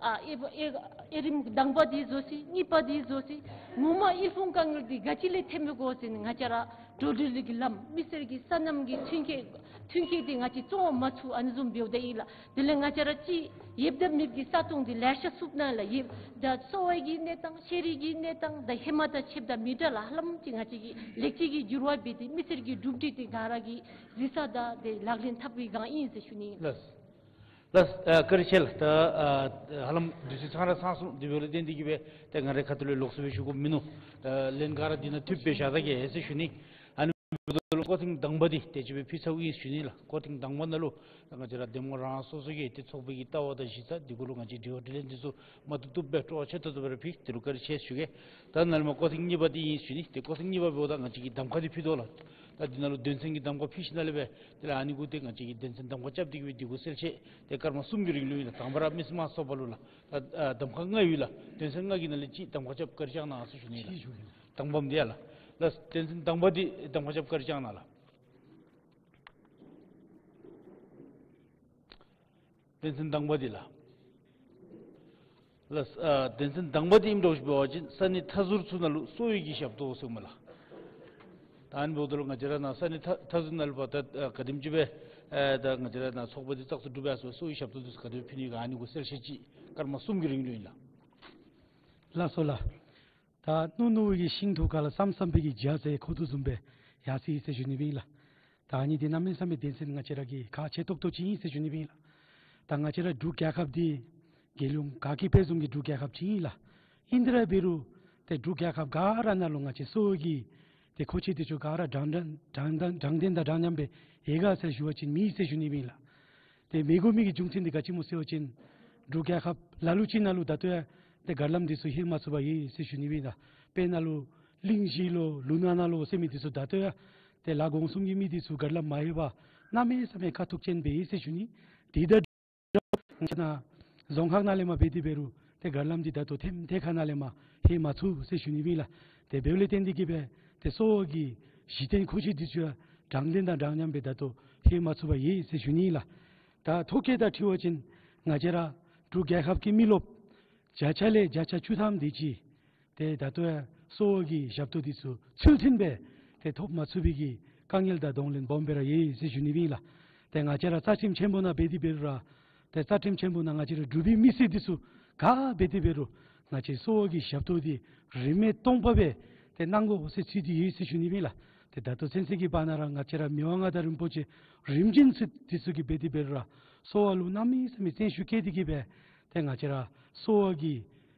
ཨ་ཨེ་ཨེ་ཨེ་རིམ་དང་པ་འདི་བཟོ་ཅི། གཉིས་པ་འདི་བཟོ་ཅི། ངོ་མ་དབུལ་ཕོངས་དཀའ་ངལ་འདི་ག་ཅི་ལས་ཐོནམ་སྨོ་གོ་ཟེར་ན་ང་བཅས་ར་འགྲོ་འགྲུལ་གྱི་ལམ་མི་སེར་གྱི་སོ་ནམ་གྱི་ཐོན་སྐྱེད་ཐོན་སྐྱེད་འདི་ང་བཅས་བཙོང་མ་ཚུགས། ཨ་ནི་བཟུམ་འབདཝ་ད་ཨིན་ལགས། དེ་ལས་ང་བཅས་ར་ཅིག་ཡོདཔ་ད་མེདཔ་གི་ས་སྟོང་འདི་ལེ་ཤ་བསུབ་གནང་ལགས། ཡོདཔ་ད་གསོ་བའི་གི་གནས་སྟངས་ཤེས་རིག་གི་གནས་སྟངས་ད་ཧེ་མ་དང་ཕྱདཔ་ད་མི་འདྲ་ལགས། ཧ་ལམ་ཅིག་ང་བཅས་ཀྱི་ལེགས་སྐྱེས་ཀྱི་འགྱུར་བ་འབད་དེ་མི་སེར་གྱི་གྲུབ་འབྲས་འདི་ག་ར་གིས་གཟིགས་ས་དང་དེ་ལག་ལེན་འཐབ་པའི་སྒང་ཨིན་ཟེར་ཞུ་ནི་ཨིན་ལགས། ལགས། ཨ་བཀའ་དྲིན་ཆེ་ལགས། ད་ཨ་ཧ་ལམ་དུས་ཚོད་ཚང་ར་ཚང་སོང་། དེ་འབདཝ་ལས་བརྟེན་ཏེ་གིས་སྦེ་ཏེ་ང་རའི་ཁ་ཐུག་ལས་ལོགས་སུ་སྦེ་ཞུ་དགོཔ་མིན་ནུག། ཨ་ལན་ག་ར་འདི་ནང་འཐུས་སྦེ་བཞག་ད་གེ་ཟེར་ཞུ་ནི། ཨ་ནི་འབདཝ་ད་ལུ་སྐོར་ཐེངས་དང་པ་འདི་དེ་ཅིག་སྦེ་ཕུལ་ཚརཝ་ཨིན་ཞུ་ནི་ལགས། སྐོར་ཐེངས་དང་པ་ནང་ལུ་ད་ང་བཅས་ར་གདམ་ངོ་རང་སོ་སོ་གི་ཏེ་ཚོགས་པའི་གི་ལྟ་བ་དང་གཞི་རྩ་འདི་གུ་ལུ་ང་བཅས་དྲི་བ་དྲིས་ལན་འདི་ཚུ་མ་ཐུབ་ཐུབ་སྦེ་སྤྲོ་བ་ཆེ་ཏོག་ཏོ་སྦེ་ར་ཕུལ། དེ་ལུ་བཀའ་དྲིན་ཆེ་ཞུ་གེ། ད་ནཱ་ལས་མར་སྐོར་ཐེངས་གཉིས་པ་འདི་ཨིན་ཞུ་ནི། ཏེ་སྐོར་ཐེངས་གཉིས་པ་འབདཝ་ད་ང་བཅས་ཀྱིས་གདམ་ཁ་འདི་ཕུལ་དོ་ལགས། ད་འདི་ནང་ལུ་དོན་ཚན་གྱི་གདམ་ཁ་ཕུལ་ཞིནམ་ལས་སྦེ་དེ་ལས་ཨ་ནི་གུ་ཏེ་ང་བཅས་ཀྱིས་དོན་ཚན་གདམ་ཁ་རྐྱབ་སྟེ་གིས་སྦེ་འདི་གུ་གསལ་བཤད་ཏེ་སྐར་མ་གསུམ་གྱི་རིང་ལུ་ཨིན་ལགས། དང་པ་ར་མི་སེར་དམངས་གཙོའི་ཚོགས་པ་ལུ་ལགས། ད་ཨ་གདམ་ཁ་ལྔ་ཡོད་ལགས། དོན་ཚན་ལྔ་གི་ནང་ལས་གཅིག་གདམ་ཁ་རྐྱབ་བཀའ་དྲིན་བསྐྱང་གནང་ཟེར་ཞུ་ནི་ལགས། གཅིག་ཞུ་གེ། དང་པམ་འདི་ཡ་ལགས། ལགས་དོན་ཚན་དང་པ་འདི་གདམ་ཁ་རྐྱབ་བཀའ་དྲིན་བསྐྱང་གནང་ལགས། དོན་ཚན་དང་པ་འདི་ལགས། ལགས། ཨ་དོན་ཚན་དང་པ་འདི་ཨིནམ་འདྲཝ་ཅིག་འབད་བ་ཅིན་ས་གནས་མཐའ་ཟུར་ཚུ་ནང་ལུ་གསོ་བའི་གི་ཞབས་ཏོག་ཟེར་མས་ལགས། ད་ཨ་ནི་འབདཝ་ད་ལུ་ང་བཅས་ར་ནཱ་ས་གནས་མཐའ་མཐའ་ཟུར་ནང་ལུ་འབདཝ་ད་ཨ་ག་དེམ་ཅིག་སྦེ་ཨ་ད་ང་བཅས་ར་ནཱ་ཚོགས་པ་འདི་བཙག་འཐུ་གྲུབ་ཡར་སོང་སྦེ་གསོ་བའི་ཞབས་ཏོག་འདི་ཚུ་ག་དེ་སྦེ་ཕུལ་ནི་ག་ཨ་ནི་གུ་གསལ་བཤད་ཅིག་སྐར་མ་གསུམ་གྱི་རིང་ལུ་ཨིན་ལགས། ལགས་སོ་ལགས། ད་ནོར་ནོར་བུ་གི་ཤིང་དུ་ཁ་ལ་བསམ་བསམ་པའི་གི་འཇའ་ཟེར་ཁོག་ཏུ་བཟུམ་སྦེ་ཡར་སོ་ཡི་ཟེར་ཞུ་ནི་སྦེ་ཨིན་ལགས། ད་ཨ་ནི་འདི་གནམ་མེད་ས་མེད་དོན་ཚན་ང་བཅས་ར་གི་ཁག་ཆེ་ཏོག་ཏོ་ཅིག་ཨིན་ཟེར་ཞུ་ནི་སྦེ་ཨིན་ལགས། ད་ང་བཅས་ར་འབྲུག་རྒྱལ་ཁབ་འདི་རྒྱལ་ཡོངས་ག་གི་དཔེ་བཟུམ་གྱི་འབྲུག་རྒྱལ་ཁབ་ཅིག་ཨིན་ལགས། ཨིན་དེ་ར་འབད་རུང་ཏེ་འབྲུག་རྒྱལ་ཁབ་ག་ར་ནང་ལུ་ང་བཅས་གསོ་བ་གི་ཏེ་མཁོ་ཆས་འདི་ཚུ་ག་ར་དྲང་དྲང་དྲང་དྲང་དྲང་བདེན་དང་འདྲ་མཉམ་སྦེ་ཡོད་ག་ཟེར་ཞུ་བ་ཅིན་མེད་ཟེར་ཞུ་ནི་སྦེ་ཨིན་ལགས། ཏེ་མི་དགོ་མི་གི་རྒྱུ་མཚན་འདི་ག་ཅི་སྨོ་ཟེར་བ་ཅིན་འབྲུག་རྒྱལ་ཁབ་ལ་ལུ་ཅིག་ནང་ལུ་ད་ལྟོ་ཡང་ཏེ་གར་ལམ་འདི་ཚུ་ལྷོད་མ་ཚུགས་པར་ཡོད་ཟེར་ཞུ་ནི་སྦེ་ཨིན་ལགས། དཔེར་ན་ལུ་གླིང་བཞི་ལོ་ལུང་ནག་ནང་ལུ་ཟེར་མི་འདི་ཚུ་ད་ལྟོ་ཡང་ཏེ་ལ་གོང་གསུམ་གྱི་མི་འདི་ཚུ་གར་ལམ་མ་ཡོད་པར་གནམ་མེད་ས་མེད་ཁ་ཐུག་ཅན་སྦེ་ཡོད་ཟེར་ཞུ་ནི། དེ་དང་ང་བཅས་ནཱ་རྫོང་ཁག་ནང་ལས་མར་འབད་དེ་འབད་རུང་ཏེ་གར་ལམ་འདི་ད་ལྟོ་ཐེམ་ཐེ་ཁ་ནང་ལས་མར་ལྷོད་མ་ཚུགས་ཟེར་ཞུ་ནི་སྦེ་ཨིན་ལགས། ཏེ་འབདཝ་ལས་བརྟེན་ཏེ་གིས་སྦེ་ཏེ་གསོ་བ་གི་གཞི་རྟེན་མཁོ་ཆས་འདི་ཚུ་ཡང་དྲང་བདེན་དང་འདྲ་མཉམ་སྦེ་ད་ལྟོ་ལྷོད་མ་ཚུགས་པར་ཡོད་ཟེར་ཞུ་ནི་ཨིན་ལགས། ད་ཐོ་བཀོད་དང་འཁྲིལ་བ་ཅིན་ང་བཅས་ར་འབྲུག་རྒྱལ་ཁབ་ཀྱི་མི་རློབས་བརྒྱ་ཆ་ལས་བརྒྱ་ཆ་བཅུ་ཐམ་དེ་ཅིག་ཏེ་ད་ལྟོ་ཡང་གསོ་བ་གི་ཞབས་ཏོག་འདི་ཚུ་ཚུལ་མཐུན་སྦེ་ཏེ་ཐོབ་མ་ཚུགས་པའི་གི་དཀའ་ངལ་དང་གདོང་ལེན་སྦོམ་སྦེ་ར་ཡོད་ཟེར་ཞུ་ནི་སྦེ་ཨིན་ལགས། ཏེ་ང་བཅས་ར་རྩ་ཁྲིམས་ཆེན་པོ་ནང་འབད་དེ་འབད་རུང་ར་ཏེ་རྩ་ཁྲིམས་ཆེན་པོ་ནང་ང་བཅས་ར་འབྲུག་པའི་མི་སེར་འདི་ཚུ་ག་འབད་དེ་འབད་རུང་ང་བཅས་གསོ་བ་གི་ཞབས་ཏོག་འདི་རིན་མེད་སྟོང་པ་སྦེ་ཏེ་གནང་དགོ་ཟེར་ཚུད་དེ་ཡོད་ཟེར་ཞུ་ནི་སྦེ་ཨིན་ལགས། ཏེ་ད་ལྟོ་ཚུན་ཚོད་ཀྱི་བར་ན་ར་ང་བཅས་ར་མི་དབང་མངའ་བདག་རིན་པོ་ཆེ་རིམ་བྱོན་ཚུ་འདི་ཚུ་གིས་འབད་དེ་འབད་རུང་ར་གསོ་བ་ལུ་གནམ་མེད་ས་མེད་བརྩོན་ཤུགས་བསྐྱེད་དེ་གིས་སྦེ་ཏེ་ང་བཅས་ར་གསོ་བ་གི་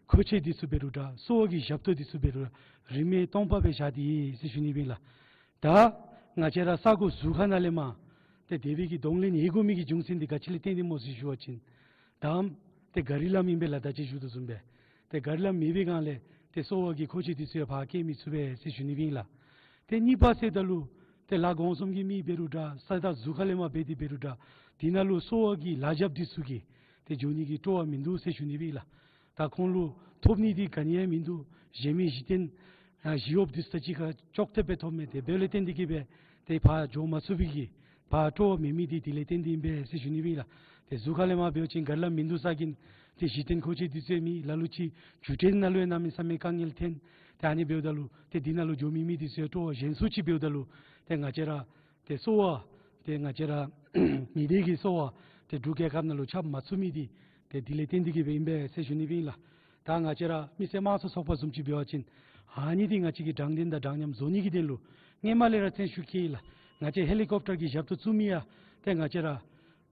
མཁོ་ཆས་འདི་ཚུ་འབད་རུང་འདྲ་གསོ་བ་གི་ཞབས་ཏོག་འདི་ཚུ་འབད་རུང་རིན་མེད་སྟོང་པ་སྦེ་བཞག་སྟེ་ཡོད་ཟེར་ཞུ་ནི་སྦེ་ཨིན་ལགས། ད་ང་བཅས་ར་ས་གོ་ཟུར་ཁ་ནང་ལས་མར་ཏེ་དེ་སྦེ་གི་གདོང་ལེན་ཡོད་དགོ་མི་གི་རྒྱུ་མཚན་འདི་ག་ཅི་ལས་བརྟེན་ཏེ་སྨོ་ཟེར་ཞུ་བ་ཅིན་ད་ཏེ་ག་རི་ལམ་ཨིན་པས་ལགས། ད་ཅི་ཞུ་དོ་བཟུམ་སྦེ་ཏེ་ག་རི་ལམ་མེད་པའི་སྒང་ལས་ཏེ་གསོ་བ་གི་མཁོ་ཆས་འདི་ཚུ་ཡང་ཕར་བསྐྱལ་མི་ཚུགས་པས་ཟེར་ཞུ་ནི་སྦེ་ཨིན་ལགས། ཏེ་གཉིས་པ་ཟེརཝ་ད་ལུ་ཏེ་ལ་གོང་གསུམ་གྱི་མི་འབད་རུང་འདྲ་ས་དང་ཟུར་ཁ་ལས་མར་འབད་དེ་འབད་རུང་འདྲ་འདི་ནང་ལུ་གསོ་བ་གི་ལཱ་རྐྱབ་འདི་ཚུ་གིས་ཏེ་འགྱོ་ནི་གི་སྤྲོ་བ་མིན་འདུག་ཟེར་ཞུ་ནི་སྦེ་ཨིན་ལགས། ད་ཁོང་ལུ་ཐོབ་ནི་འདི་ག་ནི་ཡང་མིན་འདུག། གཞན་མི་གཞི་རྟེན་ཨ་གཞི་གཡོགཔ་འདི་ཚུ་དང་གཅིག་ཁར་ཅོག་འཐདཔ་སྦེ་ཐོབ་མས། དེ་འབདཝ་ལས་བརྟེན་ཏེ་གིས་སྦེ་ཏེ་ཕར་འགྱོ་མ་ཚུགས་པའི་གི་ཕར་སྤྲོ་བ་མེད་མི་འདི་དེ་ལས་བརྟེན་ཏེ་ཨིན་པས་ཟེར་ཞུ་ནི་སྦེ་ཨིན་ལགས། ཏེ་ཟུར་ཁ་ལས་མར་འབད་བ་ཅིན་ག་རི་ལམ་མིན་འདུག་ས་གིས་ཏེ་གཞི་རྟེན་མཁོ་ཆས་འདི་ཚུ་ཡང་མེད། ལ་ལུ་ཅིག་འགྲུལ་འཕྲིན་ནང་ལུ་ཡང་གནམ་མེད་ས་མེད་དཀའ་ངལ་འཐོན། ཏེ་ཨ་ནི་འབདཝ་ད་ལུ་ཏེ་འདི་ནང་ལུ་འགྱོ་མི་མི་འདི་ཚུ་ཡང་སྤྲོ་བ་ཞན་སུ་ཅིག་འབདཝ་ད་ལུ་ཏེ་ང་བཅས་ར་ཏེ་གསོ་བ་ཏེ་ང་བཅས་ར་མི་སྡེ་གི་གསོ་བ་ཏེ་འབྲུག་རྒྱལ་ཁབ་ནང་ལུ་ཁྱབ་མ་ཚུགས་མི་འདི་ཏེ་དེ་ལས་བརྟེན་ཏེ་གིས་སྦེ་ཨིན་པས་ཟེར་ཞུ་ནི་སྦེ་ཨིན་ལགས། ད་ང་བཅས་ར་མི་སེར་དམངས་གཙོའི་ཚོགས་པ་བཟུམ་ཅིག་འབད་བ་ཅིན་ཨ་ནི་འདི་ང་བཅས་ཀྱིས་དྲང་བདེན་དང་འདྲ་མཉམ་བཟོ་ནི་གི་དོན་ལུ་སྔོན་མ་ལས་ར་བརྩོན་ཤུགས་བསྐྱེད་ཡི་ལགས། ང་བཅས་ཧེ་ལི་ཀོབ་ཊར་གྱི་ཞབས་ཏོག་བཙུགས་མི་ཡང་ཏེ་ང་བཅས་ར་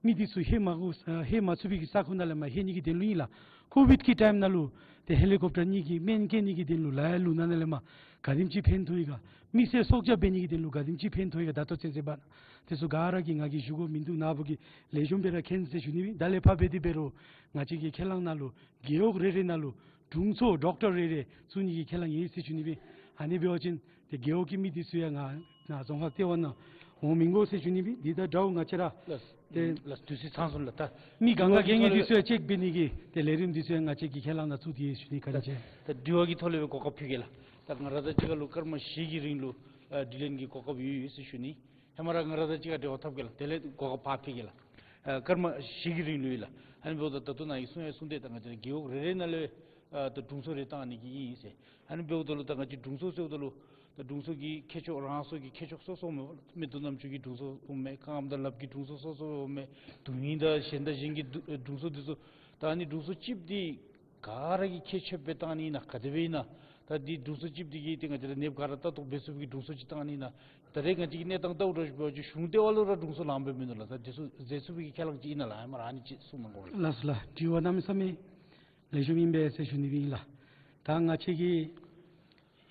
མི་འདི་ཚུ་ལྷོད་མ་དགོ་ལྷོད་མ་ཚུགས་པའི་གི་ས་ཁོངས་ནང་ལས་མར་ལྷོད་ནི་གི་དོན་ལུ་ཨིན་ལགས། ཀོ་བིཌ་ཀྱི་ཊའིམ་ནང་ལུ་ཏེ་ཧེ་ལི་ཀོབ་ཊར་གཉིས་ཀྱིས་སྨན་བསྐྱལ་ནི་གི་དོན་ལུ་ལ་ཡ་ལུང་ནག་ནང་ལས་མར་ག་དེམ་ཅིག་ཕན་ཐོགས་ཡི་ག། མི་སེར་སྲོག་སྐྱབས་འབད་ནི་གི་དོན་ལུ་ག་དེམ་ཅིག་ཕན་ཐོགས་ཡི་ག། ད་ལྟོ་ཚུན་ཚོད་འབད་ན་དེ་ཚུ་ག་ར་གིས་ང་གིས་ཞུ་དགོཔ་མིན་འདུག། ནཱ་བུ་གིས་ལེགས་ཤོམ་སྦེ་ར་མཁྱེན་ཟེར་ཞུ་ནི་སྦེ། ད་ལས་ཕར་འབད་དེ་འབད་རུང་ང་བཅས་ཀྱི་ཁས་བླངས་ནང་ལུ་རྒེད་འོག་རེ་རེ་ནང་ལུ་དྲུང་འཚོ་ཌོག་ཊར་རེ་རེ་བཙུགས་ནི་གི་ཁས་བླངས་ཡོད་ཟེར་ཞུ་ནི་སྦེ། ཨ་ནི་འབད་བ་ཅིན་ཏེ་རྒེད་འོག་གི་མི་འདི་ཚུ་ཡང་ང་ནཱ་རྫོང་ཁག་ལྟེ་བ་ནང་འོང་མི་དགོ་ཟེར་ཞུ་ནི་སྦེ། འདི་དང་འདྲཝ་ང་བཅས་ར་ལགས། ཏེ་ལགས་དུས་ཚོད་ཚང་སོང་ལགས། ད་མི་གང་ག་ག་གིས་འདི་ཚུ་ཡང་ཅེཀ་འབད་ནི་གི་ཏེ་ལས་རིམ་འདི་ཚུ་ཡང་ང་བཅས་ཀྱི་ཁས་བླངས་ནང་བཙུགས་ཏེ་ཡོད་ཟེར་ཞུ་ནི། བཀའ་དྲིན་ཆེ། ད་དྲི་བ་གི་ཐོག་ལས་སྦེ་གོ་སྐབས་ཕུལ་གེ་ལགས། ད་ང་ར་དང་གཅིག་ཁར་ལུ་སྐར་མ་བཞི་གི་རིང་ལུ་ཨ་དྲི་ལན་གྱི་གོ་སྐབས་ཡོད་ཡོད་ཟེར་ཞུ་ནི། ཧེ་མ་ར་ང་ར་དང་གཅིག་ཁར་འབྲེལ་བ་འཐབ་གེ་ལགས། དེ་ལས་གོ་སྐབས་ཕར་ཕུལ་གེ་ལགས། ཨ་སྐར་མ་བཞི་གི་རིང་ལུ་ཨིན་ལགས། ཨ་ནི་འབདཝ་ད་ད་ལྟོ་ནཱ་གིས་གསུང་ཡང་གསུངས་ཏེ་ད་ང་བཅས་ར་རྒེད་འོག་རེ་རེ་ནང་ལས་ཨ་ད་དྲུང་འཚོ་རེ་བཏང་ནི་གི་ཨིན་ཟེར། ཨ་ནི་འབདཝ་ད་ལུ་ད་ང་བཅས་དྲུང་འཚོ་ཟེརཝ་ད་ལུ་ད་དྲུང་འཚོ་གི་ཁྱད་ཆོས་རང་སོ་གི་ཁྱད་ཆོས་སོ་སོ་འོང་མས། མིག་ཏོ་རྣམ་ཅོ་གི་དྲུང་འཚོ་འོང་མས། རྐངམ་དང་ལགཔ་གི་དྲུང་འཚོ་སོ་སོ་འོང་མས། དོན་ཧིང་དང་གཞན་དང་གཞན་གྱི་དྲུ་དྲུང་འཚོ་འདི་ཚུ། ད་ཨ་ནི་དྲུང་འཚོ་གཅིག་འདི་ག་ར་གིས་ཁྱད་ཆོས་སྦེ་བཏང་ནི་ཨིན་ན་ག་དེ་སྦེ་ཨིན་ན། ད་འདི་དྲུང་འཚོ་གཅིག་འདི་གིས་ཏེ་ང་བཅས་ར་ནདཔ་ག་ར་ལྟ་རྟོག་འབད་ཚུགས་པའི་གི་དྲུང་འཚོ་ཅིག་བཏང་ནི་ཨིན་ན། ད་རེས་ང་བཅས་ཀྱི་གནས་སྟངས་ལྟཝ་འདྲཝ་ཅིག་འབད་བ་ཅིན་གཞུང་ལྟེ་བ་ལུ་ར་དྲུང་འཚོ་ལངམ་སྦེ་མིན་འདུག་ལགས། ད་འདི་ཚུ་མཛད་ཚུགས་པའི་གི་ཁས་བླངས་ཅིག་ཨིན་ན་ལགས། ཧེ་མ་ར་ཨ་ནི་ཅིག་གསུང་གནང་དགོ་ལགས། ལགས་སོ་ལགས། དྲི་བ་གནམ་མེད་ས་མེད་ལེགས་ཤོམ་ཨིན་པས་ཟེར་ཞུ་ནི་སྦེ་ཨིན་ལགས། ད་ང་བཅས་ཀྱི་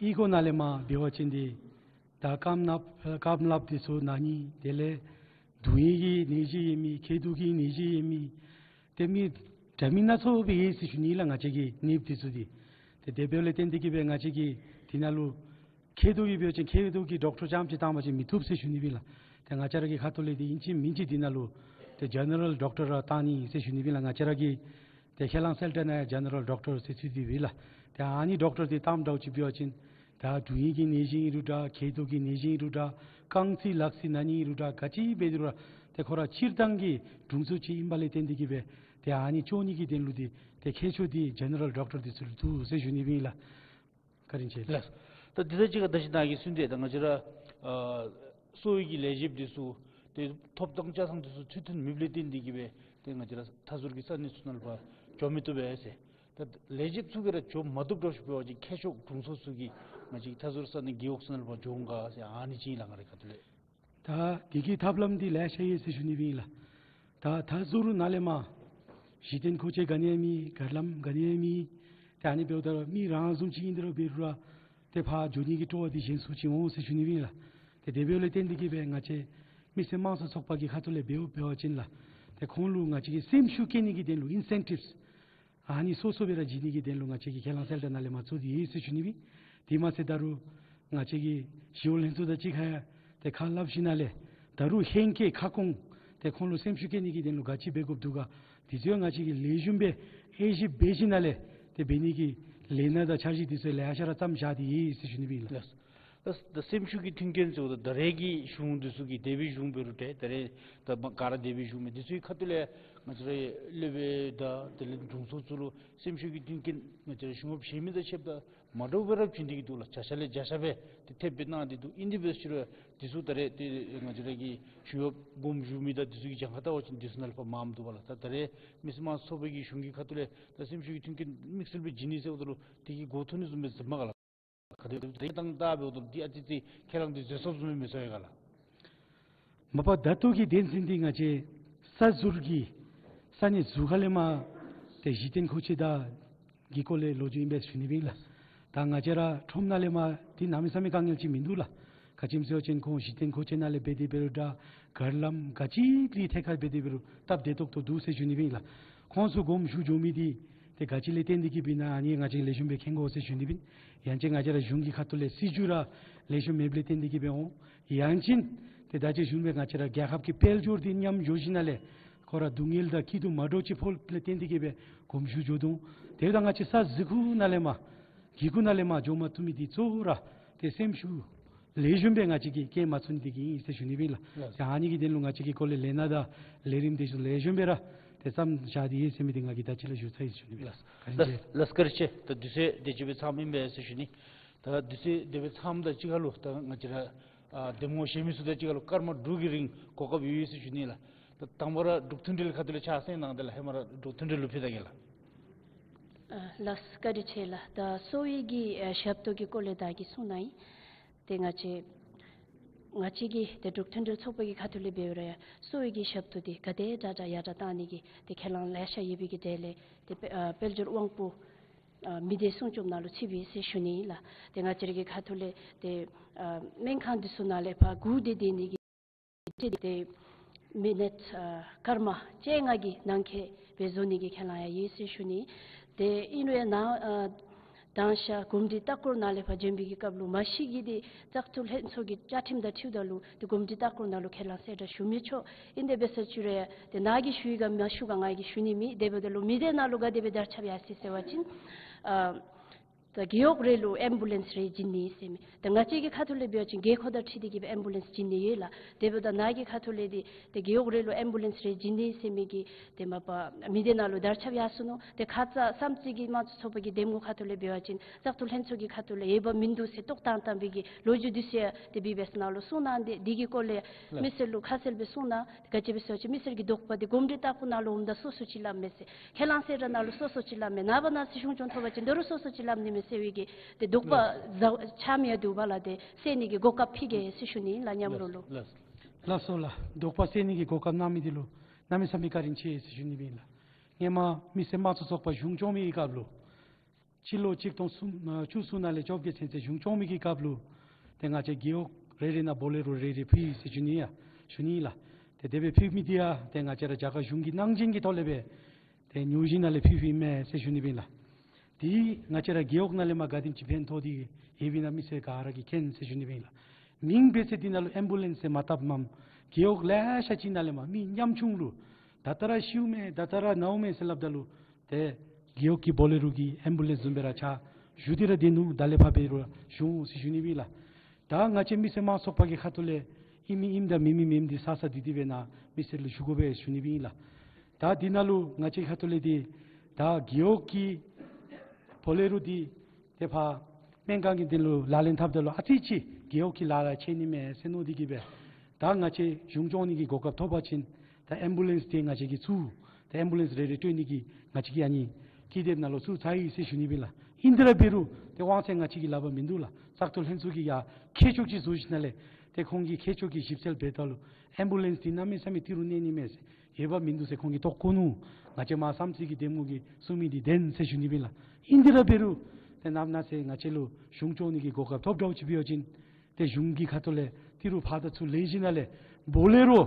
གཡུས་སྒོ་ནང་ལས་མར་འབད་བ་ཅིན་འདི་ད་རྐངམ་ནགཔ་རྐངམ་ནགཔ་འདི་ཚུ་ན་ནི་དེ་ལས་དུང་ཡོད་ཀྱི་ནད་གཞི་ཡོད་མི་མཁལ་རྡོག་གི་ནད་གཞི་ཡོད་མི་ཏེ་མི་འདྲ་མིན་སྣ་ཚོགས་སྦེ་ཡོད་ཟེར་ཞུ་ནི་ལགས། ང་བཅས་ཀྱི་ནདཔ་འདི་ཚུ་འདི་ཏེ་དེ་འབདཝ་ལས་བརྟེན་ཏེ་གིས་སྦེ་ང་བཅས་ཀྱིས་འདི་ནང་ལུ་མཁལ་རྡོག་གི་འབད་བ་ཅིན་མཁལ་རྡོག་གི་ཌོག་ཊར་རྐྱངམ་ཅིག་བཏང་པ་ཅིན་མི་བཏུབ་ཟེར་ཞུ་ནི་སྦེ་ཨིན་ལགས། ཏེ་ང་བཅས་ར་གི་ཁ་ཐུག་ལས་འདི་ཨིན་ཅི་མིན་ཅི་འདི་ནང་ལུ་ཏེ་ཇེ་ནེ་རལ་ཌོག་ཊར་ར་བཏང་ནི་ཟེར་ཞུ་ནི་སྦེ་ཨིན་ལགས། ང་བཅས་ར་གི་ཏེ་ཁས་བླངས་གསལ་བསྒྲགས་ནང་ཡང་ཇེ་ནེ་རལ་ཌོག་ཊར་ཟེར་ཚུད་དེ་ཡོད་ལགས། ཏེ་ཨ་ནི་ཌོག་ཊར་འདི་བཏངམ་འདྲཝ་ཅིག་འབད་བ་ཅིན་ད་དུང་ཡོད་ཀྱི་ནད་གཞི་ཨིན་རུང་འདྲ་མཁལ་རྡོག་གི་ནད་གཞི་ཨིན་རུང་འདྲ་རྐང་རྩེད་ལག་རྩེད་ན་ནི་ཨིན་རུང་འདྲ་ག་ཅི་འབད་དེ་རུང་ར་ཏེ་ཁོ་ར་སྤྱིར་བཏང་གི་དྲུང་འཚོ་ཅིག་ཨིན་པ་ལས་བརྟེན་ཏེ་གིས་སྦེ་ཏེ་ཨ་ནི་འགྱོ་ནི་གི་དོན་ལུ་འདི་ཏེ་ཁྱད་ཆོས་འདི་ཇེ་ནེ་རལ་ཌོག་ཊར་འདི་ཚུ་ལུ་འདུག་ཟེར་ཞུ་ནི་སྦེ་ཨིན་ལགས། བཀའ་དྲིན་ཆེ་ལགས། ལགས། ད་འདི་ད་ཅི་ཁ་ད་ཅི་ནཱ་གིས་གསུངས་ཏེ་ད་ང་བཅས་ར་ཨ་གསོ་བའི་གི་ལས་བྱེདཔ་འདི་ཚུ་ཏེ་ཐོབ་ཐང་ཆ་ཚང་འདི་ཚུ་ཚུལ་མཐུན་མེདཔ་ལས་བརྟེན་ཏེ་གིས་སྦེ་ཏེ་ང་བཅས་ར་མཐའ་ཟུར་གྱི་ས་གནས་ཚུ་ནང་ལུ་ཕར་འགྱོ་མི་བཏུབ་པས་ཟེར། ད་ལས་བྱེདཔ་ཚུ་གིས་ར་འགྱོ་མ་བཏུབ་འདྲཝ་ཅིག་འབད་བ་ཅིན་མཁས་མཆོག་དྲུང་འཚོ་ཚུ་གིས་ང་བཅས་ཀྱི་མཐའ་ཟུར་ས་གནས་རྒེད་འོག་ཚུ་ནང་ལུ་ཕར་འགྱོ་འོང་ག་ཟེར་ཨ་ནི་ཅིག་ཨིན་ལགས། ང་རའི་ཁ་ཐུག་ལས། ད་འདི་གི་ཐབས་ལམ་འདི་ལེ་ཤ་ཡོད་ཟེར་ཞུ་ནི་སྦེ་ཨིན་ལགས། ད་མཐའ་ཟུར་ནང་ལས་མར་གཞི་རྟེན་མཁོ་ཆས་ག་ནི་ཡང་མེད། གར་ལམ་ག་ནི་ཡང་མེད། ཏེ་ཨ་ནི་འབདཝ་ད་མི་རང་བཟུམ་ཅིག་ཨིན་དེ་ར་འབད་རུང་ར་ཏེ་ཕར་འགྱོ་ནི་གི་སྤྲོ་བ་འདི་གཞན་སུ་ཅིག་འོང་ཟེར་ཞུ་ནི་སྦེ་ཨིན་ལགས། ཏེ་དེ་འབདཝ་ལས་བརྟེན་ཏེ་གིས་སྦེ་ང་བཅས་མི་སེར་དམངས་གཙོ་ཚོགས་པ་གི་ཁ་ཐུག་ལས་འབདཝ་འབད་བ་ཅིན་ལགས། ཏེ་ཁོང་ལུ་ང་བཅས་ཀྱིས་སེམས་ཤུགས་བསྐྱེད་ནི་གི་དོན་ལུ་ཨིན་སེན་ཊིབསི་ཨ་ནི་སོ་སོ་སྦེ་ར་བྱིན་ནི་གི་དོན་ལུ་ང་བཅས་ཀྱིས་ཁས་བླངས་གསལ་བསྒྲགས་ནང་ལས་མར་བཙུགས་ཏེ་ཡོད་ཟེར་ཞུ་ནི་སྦེ། དེ་མ་ཚད་ད་རུང་ང་བཅས་ཀྱིས་ཞི་གཡོག་ལྷན་ཚོགས་དང་གཅིག་ཁར་ཡང་ཏེ་ཁ་སླབ་ཞིནམ་ལས་ད་རུང་ཧེང་སྐལ་ཁ་སྐོང་ཏེ་ཁོང་ལུ་སེམས་ཤུགས་བསྐྱེད་ནི་གི་དོན་ལུ་ག་ཅི་འབད་དགོཔ་འདུག་ག་འདི་ཚུ་ཡང་ང་བཅས་ཀྱིས་ལེགས་ཤོམ་སྦེ་དབྱེ་ཞིབ་འབད་ཞིནམ་ལས་ཏེ་འབད་ནི་གི་ལས་སྣ་དང་འཆར་གཞི་འདི་ཚུ་ལེ་ཤ་ར་བརྩམས་བཞག་སྟེ་ཡོད་ཟེར་ཞུ་ནི་སྦེ་ཨིན་ལགས། ལགས། ད་ད་སེམས་ཤུགས་ཀྱི་མཐུན་རྐྱེན་ཟེརཝ་ད་ད་རེས་ཀྱི་གཞུང་འདི་ཚུ་གིས་འདས་པའི་གཞུང་འབད་རུང་འདྲ་ད་རེས་ད་མ་ག་ར་འདས་པའི་གཞུང་མས། འདི་ཚུ་གི་ཁ་ཐུག་ལས་ང་བཅས་རའི་སློབ་དཔོན་དང་དེ་ལས་དྲུང་འཚོ་ཚུ་ལུ་སེམས་ཤུགས་ཀྱི་མཐུན་རྐྱེན་ང་བཅས་ར་གཞུང་གཡོགཔ་གཞན་མི་དང་ཕྱདཔ་ད་མ་འདྲཝ་སྦེ་ར་བྱིན་ཏེ་གིས་འདུག་ལགས། བརྒྱ་ཆ་ལས་བརྒྱ་ཆ་སྦེ་ཏེ་ཐེབས་སྦེ་གནང་སྟེ་འདུག། ཨིན་དེ་འབད་ཞུ་རུང་འདི་ཚུ་ད་རེས་ཏེ་ང་བཅས་ར་གི་གཞུང་གཡོགཔ་དགོངསམ་ཞུ་མི་དང་འདི་ཚུ་གི་གྱངས་ཁ་བལྟ་བ་ཅིན་འདི་ཚུ་ནང་ལས་ཕར་མངམ་འདུག་པ་ལགས། ད་ད་རེས་མི་སེར་དམངས་གཙོ་ཚོགས་པའི་གི་གཞུང་གི་ཁ་ཐུག་ལས་ད་སེམས་ཤུགས་ཀྱི་མཐུན་རྐྱེན་དམིགས་བསལ་སྦེ་བྱིན་ནི་ཟེརཝ་ད་ལུ་དེ་གི་གོ་ཐོབ་ནི་བཟུམ་སྦེ་ཟེར་མས་ག་ལགས། ག་དེ་དེ་དང་ད་འབདཝ་ད་འདི་ཨ་ཙི་ཙི་ཁས་བླངས་འདི་བཟོད་ཚུགསཔ་བཟུམ་སྦེ་མི་ཚོར་ཡི་ག་ལགས། མ་པ་ད་ལྟོ་གི་དོན་ཚན་འདི་ང་བཅས་ས་ཟུར་གྱི་ས་གནས་ཟུར་ཁ་ལས་མར་ཏེ་གཞི་རྟེན་མཁོ་ཆས་དང་གི་སྐོར་ལས་ལོ་རྒྱུས་ཨིན་པས་ཟེར་ཞུ་ནི་སྦེ་ཨིན་ལགས། ད་ང་བཅས་ར་ཁྲོམ་ནང་ལས་མར་འདི་གནམ་མེད་ས་མེད་དཀའ་ངལ་ཅིག་མིན་འདུག་ལགས། ག་ཅི་སྨོ་ཟེར་བ་ཅིན་ཁོང་གཞི་རྟེན་མཁོ་ཆས་ནང་ལས་འབད་དེ་འབད་རུང་འདྲ་གར་ལམ་ག་ཅི་གི་ཐད་ཁར་འབད་དེ་འབད་རུང་སྟབས་བདེ་ཏོག་ཏོ་འདུག་ཟེར་ཞུ་ནི་སྦེ་ཨིན་ལགས། ཁོང་ཚུ་དགོངསམ་ཞུ་འགྱོ་མི་འདི་ཏེ་ག་ཅི་ལས་བརྟེན་ཏེ་གིས་སྦེ་ཨིན་ན་ཨ་ནི་ང་བཅས་ལེགས་ཤོམ་སྦེ་མཁྱེན་དགོ་ཟེར་ཞུ་ནི་སྦེ་ཨིན། ཡང་ཅིན་ང་བཅས་ར་གཞུང་གི་ཁ་ཐུག་ལས་སྲིད་བྱུས་ར་ལེགས་ཤོམ་མེདཔ་ལས་བརྟེན་ཏེ་གིས་སྦེ་འོང་། ཡང་ཅིན་ཏེ་ད་ཅི་ཞུ་མི་ང་བཅས་ར་རྒྱལ་ཁབ་ཀྱི་དཔལ་འབྱོར་འདི་ཉམས་འགྱོ་ཞིནམ་ལས་ཁོ་ར་སྡུག་བསྔལ་དང་སྐྱིད་སྡུག་མ་འདྲཝ་ཅིག་ཕོགཔ་ལས་བརྟེན་ཏེ་གིས་སྦེ་དགོངསམ་ཞུ་འགྱོ་དོ། དེ་འབདཝ་ད་ང་བཅས་ས་ཟུར་ཁུག་ནང་ལས་མར་གི་ཁུག་ནང་ལས་མར་འགྱོ་མ་བཏུབ་མི་འདི་གཙོ་བོ་ར་ཏེ་སེམས་ཤུགས་ལེགས་ཤོམ་སྦེ་ང་བཅས་ཀྱིས་བསྐྱེད་མ་ཚུགས་ནི་འདི་གིས་ཨིན་ཟེར་ཞུ་ནི་སྦེ་ཨིན་ལགས། ལགས། ཏེ་ཨ་ནི་གི་དོན་ལུ་ང་བཅས་ཀྱི་སྐོར་ལས་ལས་སྣ་དང་ལས་རིམ་འདི་ཚུ་ལེགས་ཤོམ་སྦེ་ར་ཏེ་བརྩམས་བཞག་སྟེ་ཡོད་ཟེར་མི་འདི་ང་གིས་ད་ཅི་ལས་ཞུ་ཚར་ཡི་ཟེར་ཞུ་ནི་སྦེ་ཨིན་ལགས། བཀའ་དྲིན་ཆེ། ལགས་བཀའ་དྲིན་ཆེ། ད་དུས་ཚོད་དེ་ཅིག་སྦེ་ཚངམ་ཨིན་པས་ཟེར་ཞུ་ནི། ད་དུས་ཚོད་དེ་སྦེ་ཚངམ་དང་གཅིག་ཁར་ལུ་ད་ང་བཅས་ར་ཨ་གདམ་ངོ་བཞེས་མི་ཚུ་དང་གཅིག་ཁར་ལུ་སྐར་མ་དྲུག་གི་རིང་གོ་སྐབས་ཡོད་ཡོད་ཟེར་ཞུ་ནི་ལགས། ད་དང་པ་ར་འབྲུག་མཐུན་སྒྲིལ་ཁ་ཐུག་ལས་ཕྱག་གསལ་གནང་། དེ་ལས་ཧེ་མ་ར་འབྲུག་མཐུན་སྒྲིལ་ལུ་ཕུལ་ད་གེ་ལགས། ཨ་ལགས་བཀའ་དྲིན་ཆེ་ལགས། ད་གསོ་བའི་གི་ཨ་ཞབས་ཏོག་གི་སྐོར་ལས་བདག་གིས་གསུང་གནང་ཡི། ཏེ་ང་བཅས་ང་བཅས་ཀྱི་ཏེ་འབྲུག་མཐུན་སྒྲིལ་ཚོགས་པ་གི་ཁ་ཐུག་ལས་འབད་རུང་ཡང་གསོ་བའི་གི་ཞབས་ཏོག་འདི་ག་དེ་དྲག་དྲག་ཡར་དྲག་བཏང་ནི་གི་ཏེ་ཁས་བླངས་ལེ་ཤ་ཡོད་པའི་གི་གྲས་ལས་ཏེ་དཔལ་ཨ་དཔལ་འབྱོར་དབང་པོ་ཨ་མི་སྡེ་སྲུང་སྐྱོབ་ནང་ལུ་ཚུད་པས་ཟེར་ཞུ་ནི་ཨིན་ལགས། ཏེ་ང་བཅས་ར་གི་ཁ་ཐུག་ལས་ཏེ་ཨ་སྨན་ཁང་འདི་ཚུ་ནང་ལས་ཕར་སྒུག་སྡོད་སྡོད་ནི་གི་ཏེ་མི་ནཊ་ཨ་སྐར་མ་བཅོ་ལྔ་གི་ནང་འཁོད་སྦེ་བཟོ་ནི་གི་ཁས་བླངས་ཡང་ཡོད་ཟེར་ཞུ་ནི། ཏེ་ཨིན་རུང་ཡང་ནཱ་ཨ་དང་ཤ་གོམས་འདྲིས་ལྟ་སྐོར་ནང་ལས་ཕར་བྱོན་པའི་གི་སྐབས་ལུ་མ་གཞི་གི་འདི་བཙག་འཐུ་ལྷན་ཚོགས་ཀྱི་བཅའ་ཁྲིམས་དང་འཁྲིལཝ་ད་ལུ་ཏེ་གོམས་འདྲིས་ལྟ་སྐོར་ནང་ལུ་ཁས་བླངས་གསལ་བསྒྲགས་ཞུ་མི་ཆོག། ཨིན་དེ་འབད་ས་ཅིག་རུང་ཡང་ཏེ་ནཱ་གིས་ཞུ་ཡི་ག་མ་ཞུ་ག་ང་གིས་ཞུ་ནི་མེད། དེ་འབདཝ་ད་ལུ་མི་སྡེ་ནང་ལུ་ག་དེ་སྦེ་དར་ཁྱབ་ཡར་སོ་ཡི་ཟེར་བ་ཅིན་ཨ་ད་རྒེད་འོག་རེ་ལུ་ཨེམ་བུ་ལེནསི་རེ་བྱིན་ནི་ཟེར་མི། ད་ང་བཅས་ཀྱི་ཁ་ཐུག་ལས་འབད་བ་ཅིན་རྒེད་འཁོགས་དང་འཁྲིལ་ཏེ་གིས་སྦེ་ཨེམ་བུ་ལེནསི་བྱིན་ནི་ཡོད་ལགས། དེ་འབདཝ་ད་ནཱ་གི་ཁ་ཐུག་ལས་འདི་ཏེ་རྒེད་འོག་རེ་ལུ་ཨེམ་བུ་ལེནསི་རེ་བྱིན་ནི་ཟེར་མི་གི་ཏེ་མ་པ་མི་སྡེ་ནང་ལུ་དར་ཁྱབ་ཡར་སོ་ནུག། ཏེ་ཁ་ཙ་བསམ་རྩེ་གི་དམངས་གཙོ་ཚོགས་པ་གི་གདམ་ངོ་ཁ་ཐུག་ལས་འབད་བ་ཅིན་བཙག་འཐུ་ལྷན་ཚོགས་ཀྱི་ཁ་ཐུག་ལས་ཡོདཔ་མིན་འདུག་ཟེར་ཏོག་ཏང་ཏང་པའི་གི་ལོ་རྒྱུས་འདི་ཚུ་ཡང་ཏེ་བི་བི་ཨེསི་ནང་ལུ་གསུང་གནང་སྟེ་འདི་གི་སྐོར་ལས་ལགས། མི་སེར་ལུ་ཁ་གསལ་སྦེ་གསུང་གནང་། ག་ཅི་སྦེ་ཟེར་བ་ཅིན་མི་སེར་གྱི་དོགས་པ་འདི་གོམས་འདྲིས་ལྟ་སྐོར་ནང་ལུ་འོངམ་ད་སོ་སོ་ཅིག་སླབ་མས་ཟེར། ཁས་བླངས་གསལ་བསྒྲགས་ནང་ལུ་སོ་སོ་ཅིག་སླབ་མས། ནངས་པ་གནངས་ཚེ་གཞུང་སྐྱོང་ཐོབ་པ་ཅིན་ད་རུང་སོ་སོ་ཅིག་སླབ་ནི་མས། ཟེར་བའི་གི་ཏེ་དོགས་པ་ལགས། ཟ་ཆ་མེད་འདུག་པ་ལགས། ཏེ་སེལ་ནི་གི་གོ་སྐབས་ཕུལ་གེ་ཟེར་ཞུ་ནི་ལགས། མཉམ་རོགས་ལུ། ལགས། ལགས་སོ་ལགས། དོགས་པ་སེལ་ནི་གི་གོ་སྐབས་གནང་མི་འདི་ལུ་གནམ་མེད་ས་མེད་བཀའ་དྲིན་ཆེ་ཟེར་ཞུ་ནི་ཨིན་ལགས། སྔོན་མ་མི་སེར་དམངས་གཙོ་ཚོགས་པ་གཞུང་སྐྱོང་མི་གི་སྐབས་ལུ་སྤྱི་ལོ་གཅིག་སྟོང་གསུམ་ཨ་བཅུ་གསུམ་ནང་ལས་བཅོ་བརྒྱད་ཚུན་ཚོད་གཞུང་སྐྱོང་མི་གི་སྐབས་ལུ་ཏེ་ང་བཅས་རྒེད་འོག་རེ་རེ་ནང་བོ་ལེ་རོ་རེ་རེ་ཕུལ་ཡི་ཟེར་ཞུ་ནི་ཡ་ཞུ་ནི་ལགས། ཏེ་དེ་སྦེ་ཕུལ་མི་འདི་ཡང་ཏེ་ང་བཅས་ར་རྒྱ་གར་གཞུང་གི་གནང་སྦྱིན་གྱི་ཐོག་ལས་སྦེ་ཏེ་ཉོ་སྦྱིན་ནང་ལས་ཕུལ་ཕུལཝ་ཨིན་མས་ཟེར་ཞུ་ནི་ཨིན་ལགས། དེ་ང་བཅས་ར་རྒེད་འོག་ནང་ལས་མར་ག་དེམ་ཅིག་ཕན་ཐོགས་ཏེ་ཡོདཔ་ཨིན་ན་མི་སེར་ག་ར་གིས་མཁྱེན་ཟེར་ཞུ་ནི་ཨིན་ལགས། མིང་འབོད་ཚེ་འདི་ནང་ལུ་ཨེམ་བུ་ལེནསི་ཟེར་མ་བཏབ་མས། རྒེད་འོག་ལེ་ཤ་ཅིག་ནང་ལས་མར་མི་ཉམ་ཆུང་ལུ་ད་ལྟོ་ར་ཤིཝ་མས་ད་ལྟོ་ར་ནཝ་མས་ཟེར་སླབ་ད་ལུ་ཏེ་རྒེད་འོག་གི་བོ་ལེ་རོ་གི་ཨེམ་བུ་ལེནསི་བཟུམ་སྦེ་ར་ཕྱག་ཞུ་སྟེ་ར་སྡོད་ནུག། ད་ལས་ཕར་འབད་རུང་ཞུ་འོང་ཟེར་ཞུ་ནི་ཨིན་ལགས། ད་ང་བཅས་མི་སེར་དམངས་གཙོ་ཚོགས་པ་གི་ཁ་ཐུག་ལས་ཨིན་མི་ཨིནམ་དང་མེན་མི་མེནམ་འདི་ས་ས་འདི་འདི་སྦེ་ནཱ་མི་སེར་ལུ་ཞུ་དགོ་པས་ཞུ་ནི་ཨིན་ལགས། ད་འདི་ནང་ལུ་ང་བཅས་ཁ་ཐུག་ལས་འདི་ད་རྒེད་འོག་གི་བོ་ལེ་རོ་འདི་ཏེ་ཕར་སྨན་ཁང་གི་དོན་ལུ་ལག་ལེན་འཐབ་ད་ལུ་ཨ་ཙི་ཅིག་རྒེད་འོག་གི་ལཱ་ལུ་ཆེ་ནི་མས་ཟེར་མནོ་སྟེ་གིས་སྦེ་ད་ང་བཅས་གཞུང་སྐྱོང་ནི་གི་གོ་སྐབས་ཐོབ་པ་ཅིན་ད་ཨེམ་བུ་ལེནསི་འདི་ང་བཅས་ཀྱིས་ཚུར་ད་ཨེམ་བུ་ལེནསི་རེ་རེ་སྤྲོད་ནི་གི་ང་བཅས་ཀྱིས་ཨ་ནི་ཀི་དེབ་ནང་ལུ་ཚུར་ཚར་ཡི་ཟེར་ཞུ་ནི་ཨིན་ལགས། ཨིན་དེ་ར་འབད་རུང་ཏེ་དབང་ཚད་ང་བཅས་ཀྱི་ལག་པར་མིན་འདུག་ལགས། བཙག་འཐུ་ལྷན་ཚོགས་ཀྱིས་ཡར་མཁས་མཆོག་ཅིག་བཟོ་ཞིནམ་ལས་ཏེ་ཁོང་གིས་མཁས་མཆོག་གི་ཞིབ་འཚོལ་འབད་ད་ལུ་ཨེམ་བུ་ལེནསི་འདི་གནམ་མེད་ས་མེད་ཏི་རུ་གནས་ནི་མས་ཟེར་ཡོདཔ་མིན་འདུག་ཟེར་ཁོང་གིས་རྟོགས་བཀོད་ནུག། ང་བཅས་མར་བསམ་རྩེ་གི་འདེམས་ངོ་གིས་གསུང་མི་འདི་བདེན་ཟེར་ཞུ་ནི་ཨིན་ལགས། ཨིན་དེ་ར་འབད་རུང་ཏེ་ནམ་ནང་ཚེ་ང་བཅས་ལུ་གཞུང་སྐྱོང་ནི་གི་གོ་སྐབས་ཐོབ་འདྲཝ་ཅིག་འབད་བ་ཅིན་ཏེ་གཞུང་གི་ཁ་ཐུག་ལས་ཏི་རུ་ཕར་དང་ཚུར་ལེན་ཞིནམ་ལས་བོ་ལེ་རོ་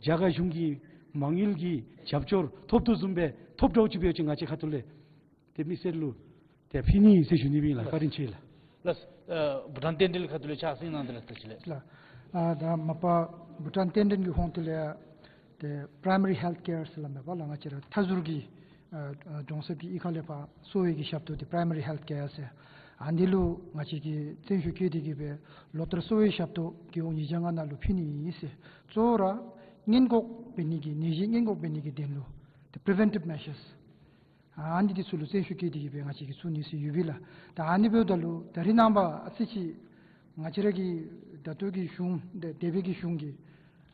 རྒྱ་གར་གཞུང་གི་མ་དངུལ་གྱི་རྒྱབ་སྐྱོར་ཐོབ་དོ་བཟུམ་སྦེ་ཐོབ་འདྲཝ་ཅིག་འབད་བ་ཅིན་ང་བཅས་ཁ་ཐུག་ལས་ཏེ་མི་སེར་ལུ་ཏེ་ཕུལ་ནི་ཟེར་ཞུ་ནི་ཨིན་ལགས། བཀའ་དྲིན་ཆེ་ལགས། ལགས། ཨ་བྷུ་ཊཱན་བསྟན་འགྲོའི་ཁ་ཐུག་ལས་ཕྱག་སེང་གནང་དེ་ལགས། ད་ཅི་ལས། ལགས། ཨ་ད་མ་པ་བྷུ་ཊཱན་བསྟན་འགྲོའི་ཧོངས་ཏེ་ལས་ཏེ་པྲའི་མ་རི་ཧེལཐ་ཀེར་ཟེར་སླབ་མས་པ་ལགས། ང་བཅས་ར་མཐའ་ཟུར་གྱི་ཨ་ཨ་གྲོང་གསེབ་ཀྱི་གཡུས་ཁ་ལས་ཕར་གསོ་བའི་གི་ཞབས་ཏོག་འདི་པྲའི་མ་རི་ཧེལཐ་ཀེར་ཟེར། ཨ་འདི་ལུ་ང་བཅས་ཀྱིས་བརྩོན་ཤུགས་བསྐྱེད་དེ་གིས་སྦེ་ལོ་བསྟར་གསོ་བའི་ཞབས་ཏོག་རྒེད་འོག་ཉིས་བརྒྱ་ལྔ་ནང་ལུ་ཕུལ་ནི་ཨིན་ཟེར། གཙོ་བོ་ར་སྔོན་འགོག་འབད་ནི་གི་ནད་གཞི་སྔོན་འགོག་འབད་ནི་གི་དོན་ལུ་ཏེ་པི་རི་ཝེན་ཊིབ་མེ་ཞརསི་ཨ་ནི་འདི་ཚུ་ལུ་བརྩོན་ཤུགས་བསྐྱེད་དེ་གིས་སྦེ་ང་བཅས་ཀྱིས་ཚུགས་ནི་ཟེར་ཡོདཔ་ཨིན་ལགས། ད་ཨ་ནི་འབདཝ་ད་ལུ་ད་རིས་ནངས་པ་ཨ་ཙི་ཅིག་ང་བཅས་ར་གི་ད་ལྟོ་གི་གཞུང་འདི་འདས་པའི་གི་གཞུང་གིས་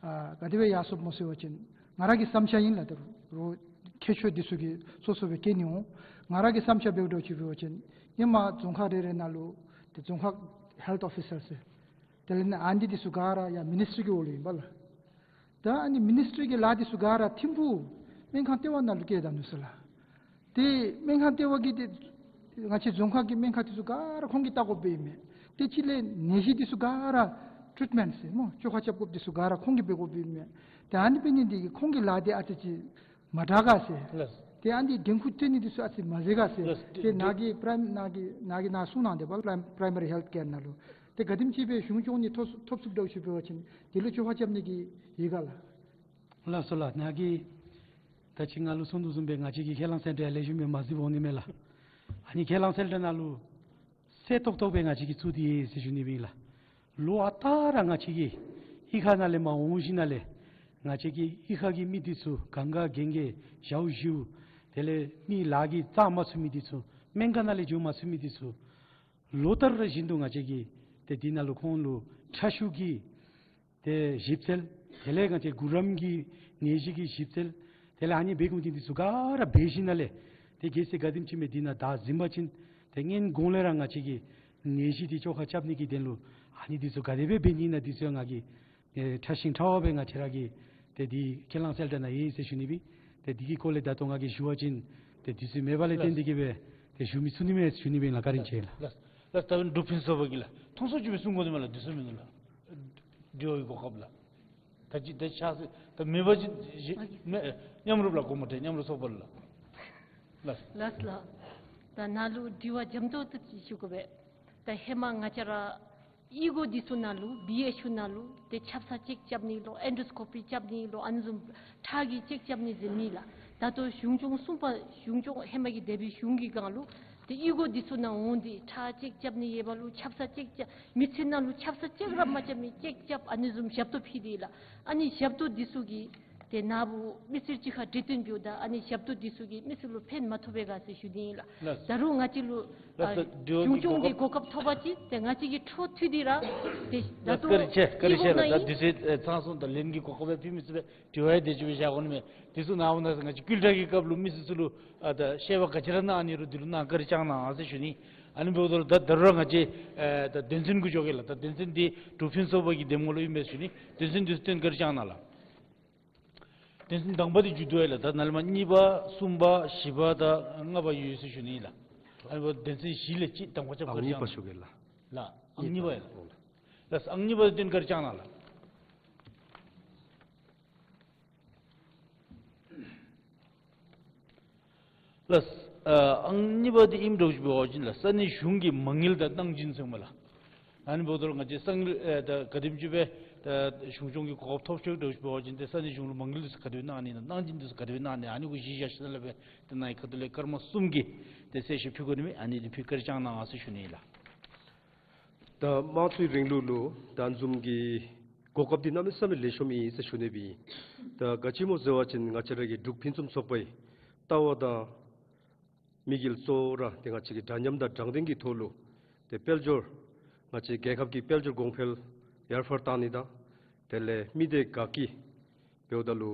ཨ་ག་དེ་སྦེ་ཡར་སོངམ་སྨོ་ཟེར་བ་ཅིན་ང་ར་གི་བསམ་འཆར་ཨིན་ལགས། ད་རུང་མཁས་མཆོག་འདི་ཚུ་གིས་སོ་སོ་སྦེ་བཀལ་ནི་འོང་། ང་ར་གི་བསམ་འཆར་འབདཝ་འདྲཝ་ཅིག་འབད་བ་ཅིན་ཧེ་མ་རྫོང་ཁག་རེ་རེ་ནང་ལུ་ཏེ་རྫོང་ཁག་ཧེལཐ་ཨོ་ཕི་སར་ཟེར། དེ་ལས་ཨ་ནི་འདི་ཚུ་ག་ར་ཡར་མི་ནིསི་ཊི་རི་གི་འོག་ལུ་ཨིན་པ་ལགས། ད་ཨ་ནི་མི་ནིསི་ཊི་རི་གི་ལཱ་འདི་ཚུ་ག་ར་ཐིམ་ཕུག་སྨན་ཁང་ལྟེ་བ་ནང་ལུ་བསྐྱལ་ད་ནུག་ཟེར་ལགས། ཏེ་སྨན་ཁང་ལྟེ་བ་གི་ཏེ་ང་བཅས་རྫོང་ཁག་གི་སྨན་ཁང་འདི་ཚུ་ག་ར་ཁོང་གིས་བལྟ་དགོཔ་ཨིན་མས། ཏེ་ཅིག་ལས་ནད་གཞི་འདི་ཚུ་ག་ར་ཊིཊ་མེནཊ་ཟེར་སྨོ་བཅོས་ཁ་རྐྱབ་དགོཔ་འདི་ཚུ་ག་ར་ཁོང་གིས་འབད་དགོཔ་ཨིན་མས། ཏེ་ཨ་ནི་འབད་ནི་འདི་གིས་ཁོང་གི་ལཱ་འདི་ཨ་ཙི་ཅིག་མ་དྲག་ག་ཟེར། ལགས། ཏེ་ཨ་ནི་འགན་ཁུར་སྤྲོད་ནི་འདི་ཚུ་ཨ་ཙི་མ་མཛད་ག་ཟེར། ལགས། ཏེ་ཏེ་ནཱ་གི་པྲའི་མ་ནཱ་གི་ནཱ་གི་ནཱ་གསུངས་གནང་དེས་པ་པྲའི་མ་རི་ཧེལཐ་ཀེར་ནང་ལུ། ཏེ་ག་དེམ་ཅིག་སྦེ་གཞུང་སྐྱོང་ནི་ཐོབ་ཐོབ་ཚུགསཔ་འདྲཝ་ཅིག་འབད་བ་ཅིན་དེ་ལུ་བཅོས་ཁ་རྐྱབ་ནི་གི་ཡོད་ག་ལགས། ལགས་སོ་ལགས། ནཱ་གི་ད་ཅི་ང་ལུ་གསུངས་དོ་བཟུམ་སྦེ་ང་བཅས་ཀྱི་ཁས་བླངས་གསལ་བསྒྲགས་ལེགས་ཤོམ་སྦེ་མ་གཟིགས་འོང་ནི་མས་ལགས། ཨ་ནི་ཁས་བླངས་གསལ་བསྒྲགས་ནང་ལུ་གསལ་ཏོག་ཏོ་སྦེ་ང་བཅས་ཀྱིས་ཚུད་དེ་ཡོད་ཟེར་ཞུ་ནི་ཨིན་ལགས། ལོ་ཨ་རྟག་ར་ང་བཅས་ཀྱི་གཡུས་ཁ་ནང་ལས་མར་འོང་ཞིནམ་ལས་ང་བཅས་ཀྱི་གཡུས་ཁ་གི་མི་འདི་ཚུ་གང་ག་རྒན་རྒས་ཞཝ་ཞུ་དེ་ལས་མི་ལཱ་གི་རྩ་མ་ཚུད་མི་འདི་ཚུ་སྨན་ཁང་ནང་ལས་འགྱོ་མ་ཚུད་མི་འདི་ཚུ་ལོ་ལྟར་ར་བཞིན་དུ་ང་བཅས་ཀྱིས་ཏེ་འདི་ནང་ལུ་ཁོང་ལུ་ཁྲག་ཤུགས་ཀྱི་ཏེ་ཞིབ་འཚོལ། དེ་ལས་ང་བཅས་གུ་རམ་གྱི་ནད་གཞི་གི་ཞིབ་འཚོལ། དེ་ལས་ཨ་ནི་འབད་དགོ་མི་འདི་ཚུ་ག་ར་འབད་ཞིནམ་ལས་ཏེ་གལ་སྲིད་ག་དེམ་ཅིག་སྦེ་འདི་ནང་བདའ་ཟུན་པ་ཅིན་ཏེ་སྔོན་གོང་ལས་ར་ང་བཅས་ཀྱིས་ནད་གཞི་འདི་བཅོས་ཁ་རྐྱབ་ནི་གི་དོན་ལུ་ཨ་ནི་འདི་ཚུ་ག་དེ་སྦེ་འབད་ནི་ཨིན་ན་འདི་ཚུ་ང་གིས་ཨེ་ཕྲ་ཞིང་ཕྲ་བ་སྦེ་ང་བཅས་ར་གི་ཏེ་འདི་ཁས་བླངས་གསལ་བསྒྲགས་ནང་ཡོད་ཟེར་ཞུ་ནི་ཨིན། ཏེ་འདི་གི་སྐོར་ལས་ད་ལྟོ་ང་གིས་ཞུ་བ་ཅིན་ཏེ་འདི་ཚུ་མེད་པ་ལས་བརྟེན་ཏེ་གིས་སྦེ་ཏེ་ཞུ་མི་ཚུགས་ནི་མས་ཟེར་ཞུ་ནི་ཨིན་ལགས། བཀའ་དྲིན་ཆེ་ལགས། ལགས། ལགས། ད་འབྲུག་ཕུན་ཚོགས་པ་གིས་ལགས་མཐོང་སོ་ཅིག་སྦེ་གསུང་དགོ་ནི་མས་ལགས། འདི་ཚུ་མིན་འདུག་ལགས། ཌི་ཨོ་གི་གོ་སྐབས་ལགས། ད་ཅི་ད་ཆགས་སྲིད་ད་མེད་པ་ཅིན་ཞི་མེད་མཉམ་རུབ་ལགས་དགོངསམ་ཁྲེལ། མཉམ་རུབ་ཚོགས་པ་ལགས། ལགས། ལགས་ལགས། ད་ནཱ་ལུ་དྲི་བ་འཇམ་ཏོང་ཏོ་ཅིག་ཞུ་དགོ་པས། ད་ཧེ་མ་ང་བཅས་ར་གཡུས་སྒོ་འདི་ཚུ་ནང་ལུ་བི་ཨེཆ་ཡུ་ནང་ལུ་ཏེ་ཆབ་གསང་ཅེཀ་རྐྱབ་ནི་ལོ་ཨེན་ཌོ་སི་ཀོ་པི་རྐྱབ་ནི་ལོ་ཨ་ནི་བཟུམ་ཁྲག་གི་ཅེཀ་རྐྱབ་ནི་ཟེར་མེད་ལགས། ད་ལྟོ་གཞུང་སྐྱོང་གསུམ་པ་གཞུང་སྐྱོང་ཧེ་མ་གི་འདས་པའི་གཞུང་གི་སྒང་ལུ་ཏེ་གཡུས་སྒོ་འདི་ཚུ་ནང་འོང་སྟེ་ཁྲག་ཅེཀ་རྐྱབ་ནི་ཡོད་པ་ལུ་ཆབ་གསང་ཅེཀ་རྐྱབ་མི་ཚུ་ནང་ལུ་ཆབ་གསང་ཅེཀ་ར་མ་རྐྱབ་མི་ཅེཀ་རྐྱབ་ཨ་ནི་བཟུམ་ཞབས་ཏོག་ཕུལ་ཏེ་ལགས། ཨ་ནི་ཞབས་ཏོག་འདི་ཚུ་གིས་ཏེ་ནཱ་བུ་མི་སེར་གཅིག་ཁར་འབྲེལ་མཐུད་འབདཝ་ད་ཨ་ནི་ཞབས་ཏོག་འདི་ཚུ་གིས་མི་སེར་ལུ་ཕན་མ་ཐོགས་པས་ག་ཟེར་ཞུ་ནི་ཨིན་ལགས། ལགས། ད་རུང་ང་བཅས་ལུ་ལགས་ཨ་སོ། ཌི་ཨོ་གཞུང་སྐྱོང་གི་གོ་སྐབས་ཐོབ་པ་ཅིན་ཏེ་ང་བཅས་ཀྱིས་འཕྲོ་མཐུད་དེ་ར་ཏེ་ད་ལྟོ་བཀའ་དྲིན་ཆེ་བཀའ་དྲིན་ཆེ་ལགས། ད་དུས་ཚོད་ཨེ་ཚང་སོང་། ད་ལན་གྱི་གོ་སྐབས་ཡང་ཕུལ་མི་ཚུགས་པས། དྲི་བ་ཡང་དེ་ཅིག་སྦེ་བཞག་དགོ་ནི་མས། དེ་ཚུ་ནངས་པ་གནངས་ཚེ་ང་བཅས་བསྐུལ་བསྒྲགས་ཀྱི་སྐབས་ལུ་མི་སེར་ཚུ་ལུ་ཨ་ད་བཤད་པ་ག་ཅི་ར་གནང་ནི་རུང་འདི་ལུ་གནང་བཀའ་དྲིན་བསྐྱང་གནང་ཟེར་ཞུ་ནི། ཨ་ནི་འབདཝ་ད་ལུ་ད་ད་རུང་ང་བཅས་ཨེ་ད་དོན་ཚན་གུ་འགྱོ་གེ་ལགས། ད་དོན་ཚན་འདི་འབྲུག་ཕུན་ཚོགས་པ་གི་འདེམས་ངོ་ལུ་ཨིན་མས་ཟེར་ཞུ་ནི། དོན་ཚན་འདི་ཚུ་སྟོན་བཀའ་དྲིན་བསྐྱང་གནང་ལགས། དོན་ཚན་དང་པ་འདི་མཇུག་བསྡུ་ཡི་ལགས། ད་ནཱ་ལས་མར་གཉིས་པ་གསུམ་པ་བཞི་པ་དང་ལྔ་པ་ཡོད་ཟེར་ཞུ་ནི་ལགས། ཨ་ནི་འབདཝ་ད་དོན་ཚན་བཞི་ལས་གཅིག་དང་པ་རྐྱབ་བཀའ་དྲིན་བསྐྱང་གནང་ལགས། ཨང་གཉིས་པ་ཞུ་གེ་ལགས། ལགས། ཨང་གཉིས་པ་ཡོད་ལགས། ལགས། ཨང་གཉིས་པ་འདི་སྟོན་བཀའ་དྲིན་བསྐྱང་གནང་ལགས། ལགས། ཨ་ཨང་གཉིས་པ་འདི་ཨིནམ་འདྲཝ་ཅིག་འབད་བ་ཅིན་ལགས། ས་གནས་གཞུང་གི་མ་དངུལ་དང་གནང་སྦྱིན་ཟེར་མས་ལགས། ཨ་ནི་འབདཝ་ད་ལུ་ང་བཅས་ས་དངུལ་ཨེ་ད་ག་དེམ་ཅིག་སྦེ་ད་གཞུང་སྐྱོང་གི་གོ་སྐབས་ཐོབ་ཅི་འདྲཝ་ཅིག་འབད་བ་ཅིན་ཏེ་ས་གནས་གཞུང་ལུ་མ་དངུལ་འདི་ཚུ་ག་དེ་སྦེ་གནང་ནི་དང་གནང་སྦྱིན་འདི་ཚུ་ག་དེ་སྦེ་གནང་ནི་ཨ་ནི་གུ་གཞི་བཞག་ཞིནམ་ལས་སྦེ་ཏེ་ནཱ་གི་ཁ་ཐུག་ལས་སྐར་མ་གསུམ་གྱི་ཏེ་གསལ་བཤད་ཕུལ་དགོ་ནི་མས། ཨ་ནི་འདི་ཕུལ་བཀའ་དྲིན་བསྐྱང་གནང་ཟེར་ཞུ་ནི་ལགས། ད་དམངས་གཙོའི་རིང་ལུགས་ལུ་ད་བཟུམ་གྱི་གོ་སྐབས་འདི་གནམ་མེད་ས་མེད་ལེགས་ཤོམ་ཨིན་ཟེར་ཞུ་ནི་སྦེ་ཨིན། ད་ག་ཅི་སྨོ་ཟེར་བ་ཅིན་ང་བཅས་ར་གི་འབྲུག་ཕུན་སུམ་ཚོགས་པའི་ལྟ་བ་དང་དམིགས་ཡུལ་གཙོ་བོ་ར་ཏེ་ང་བཅས་ཀྱི་འདྲ་མཉམ་དང་དྲང་བདེན་གྱི་ཐོག་ལུ་ཏེ་དཔལ་འབྱོར་ང་བཅས་རྒྱལ་ཁབ་ཀྱི་དཔལ་འབྱོར་གོང་འཕེལ་ཡར་འཕར་གཏང་ནི་དང་དེ་ལས་མི་སྡེ་དགའ་སྐྱིད་འབདཝ་ད་ལུ་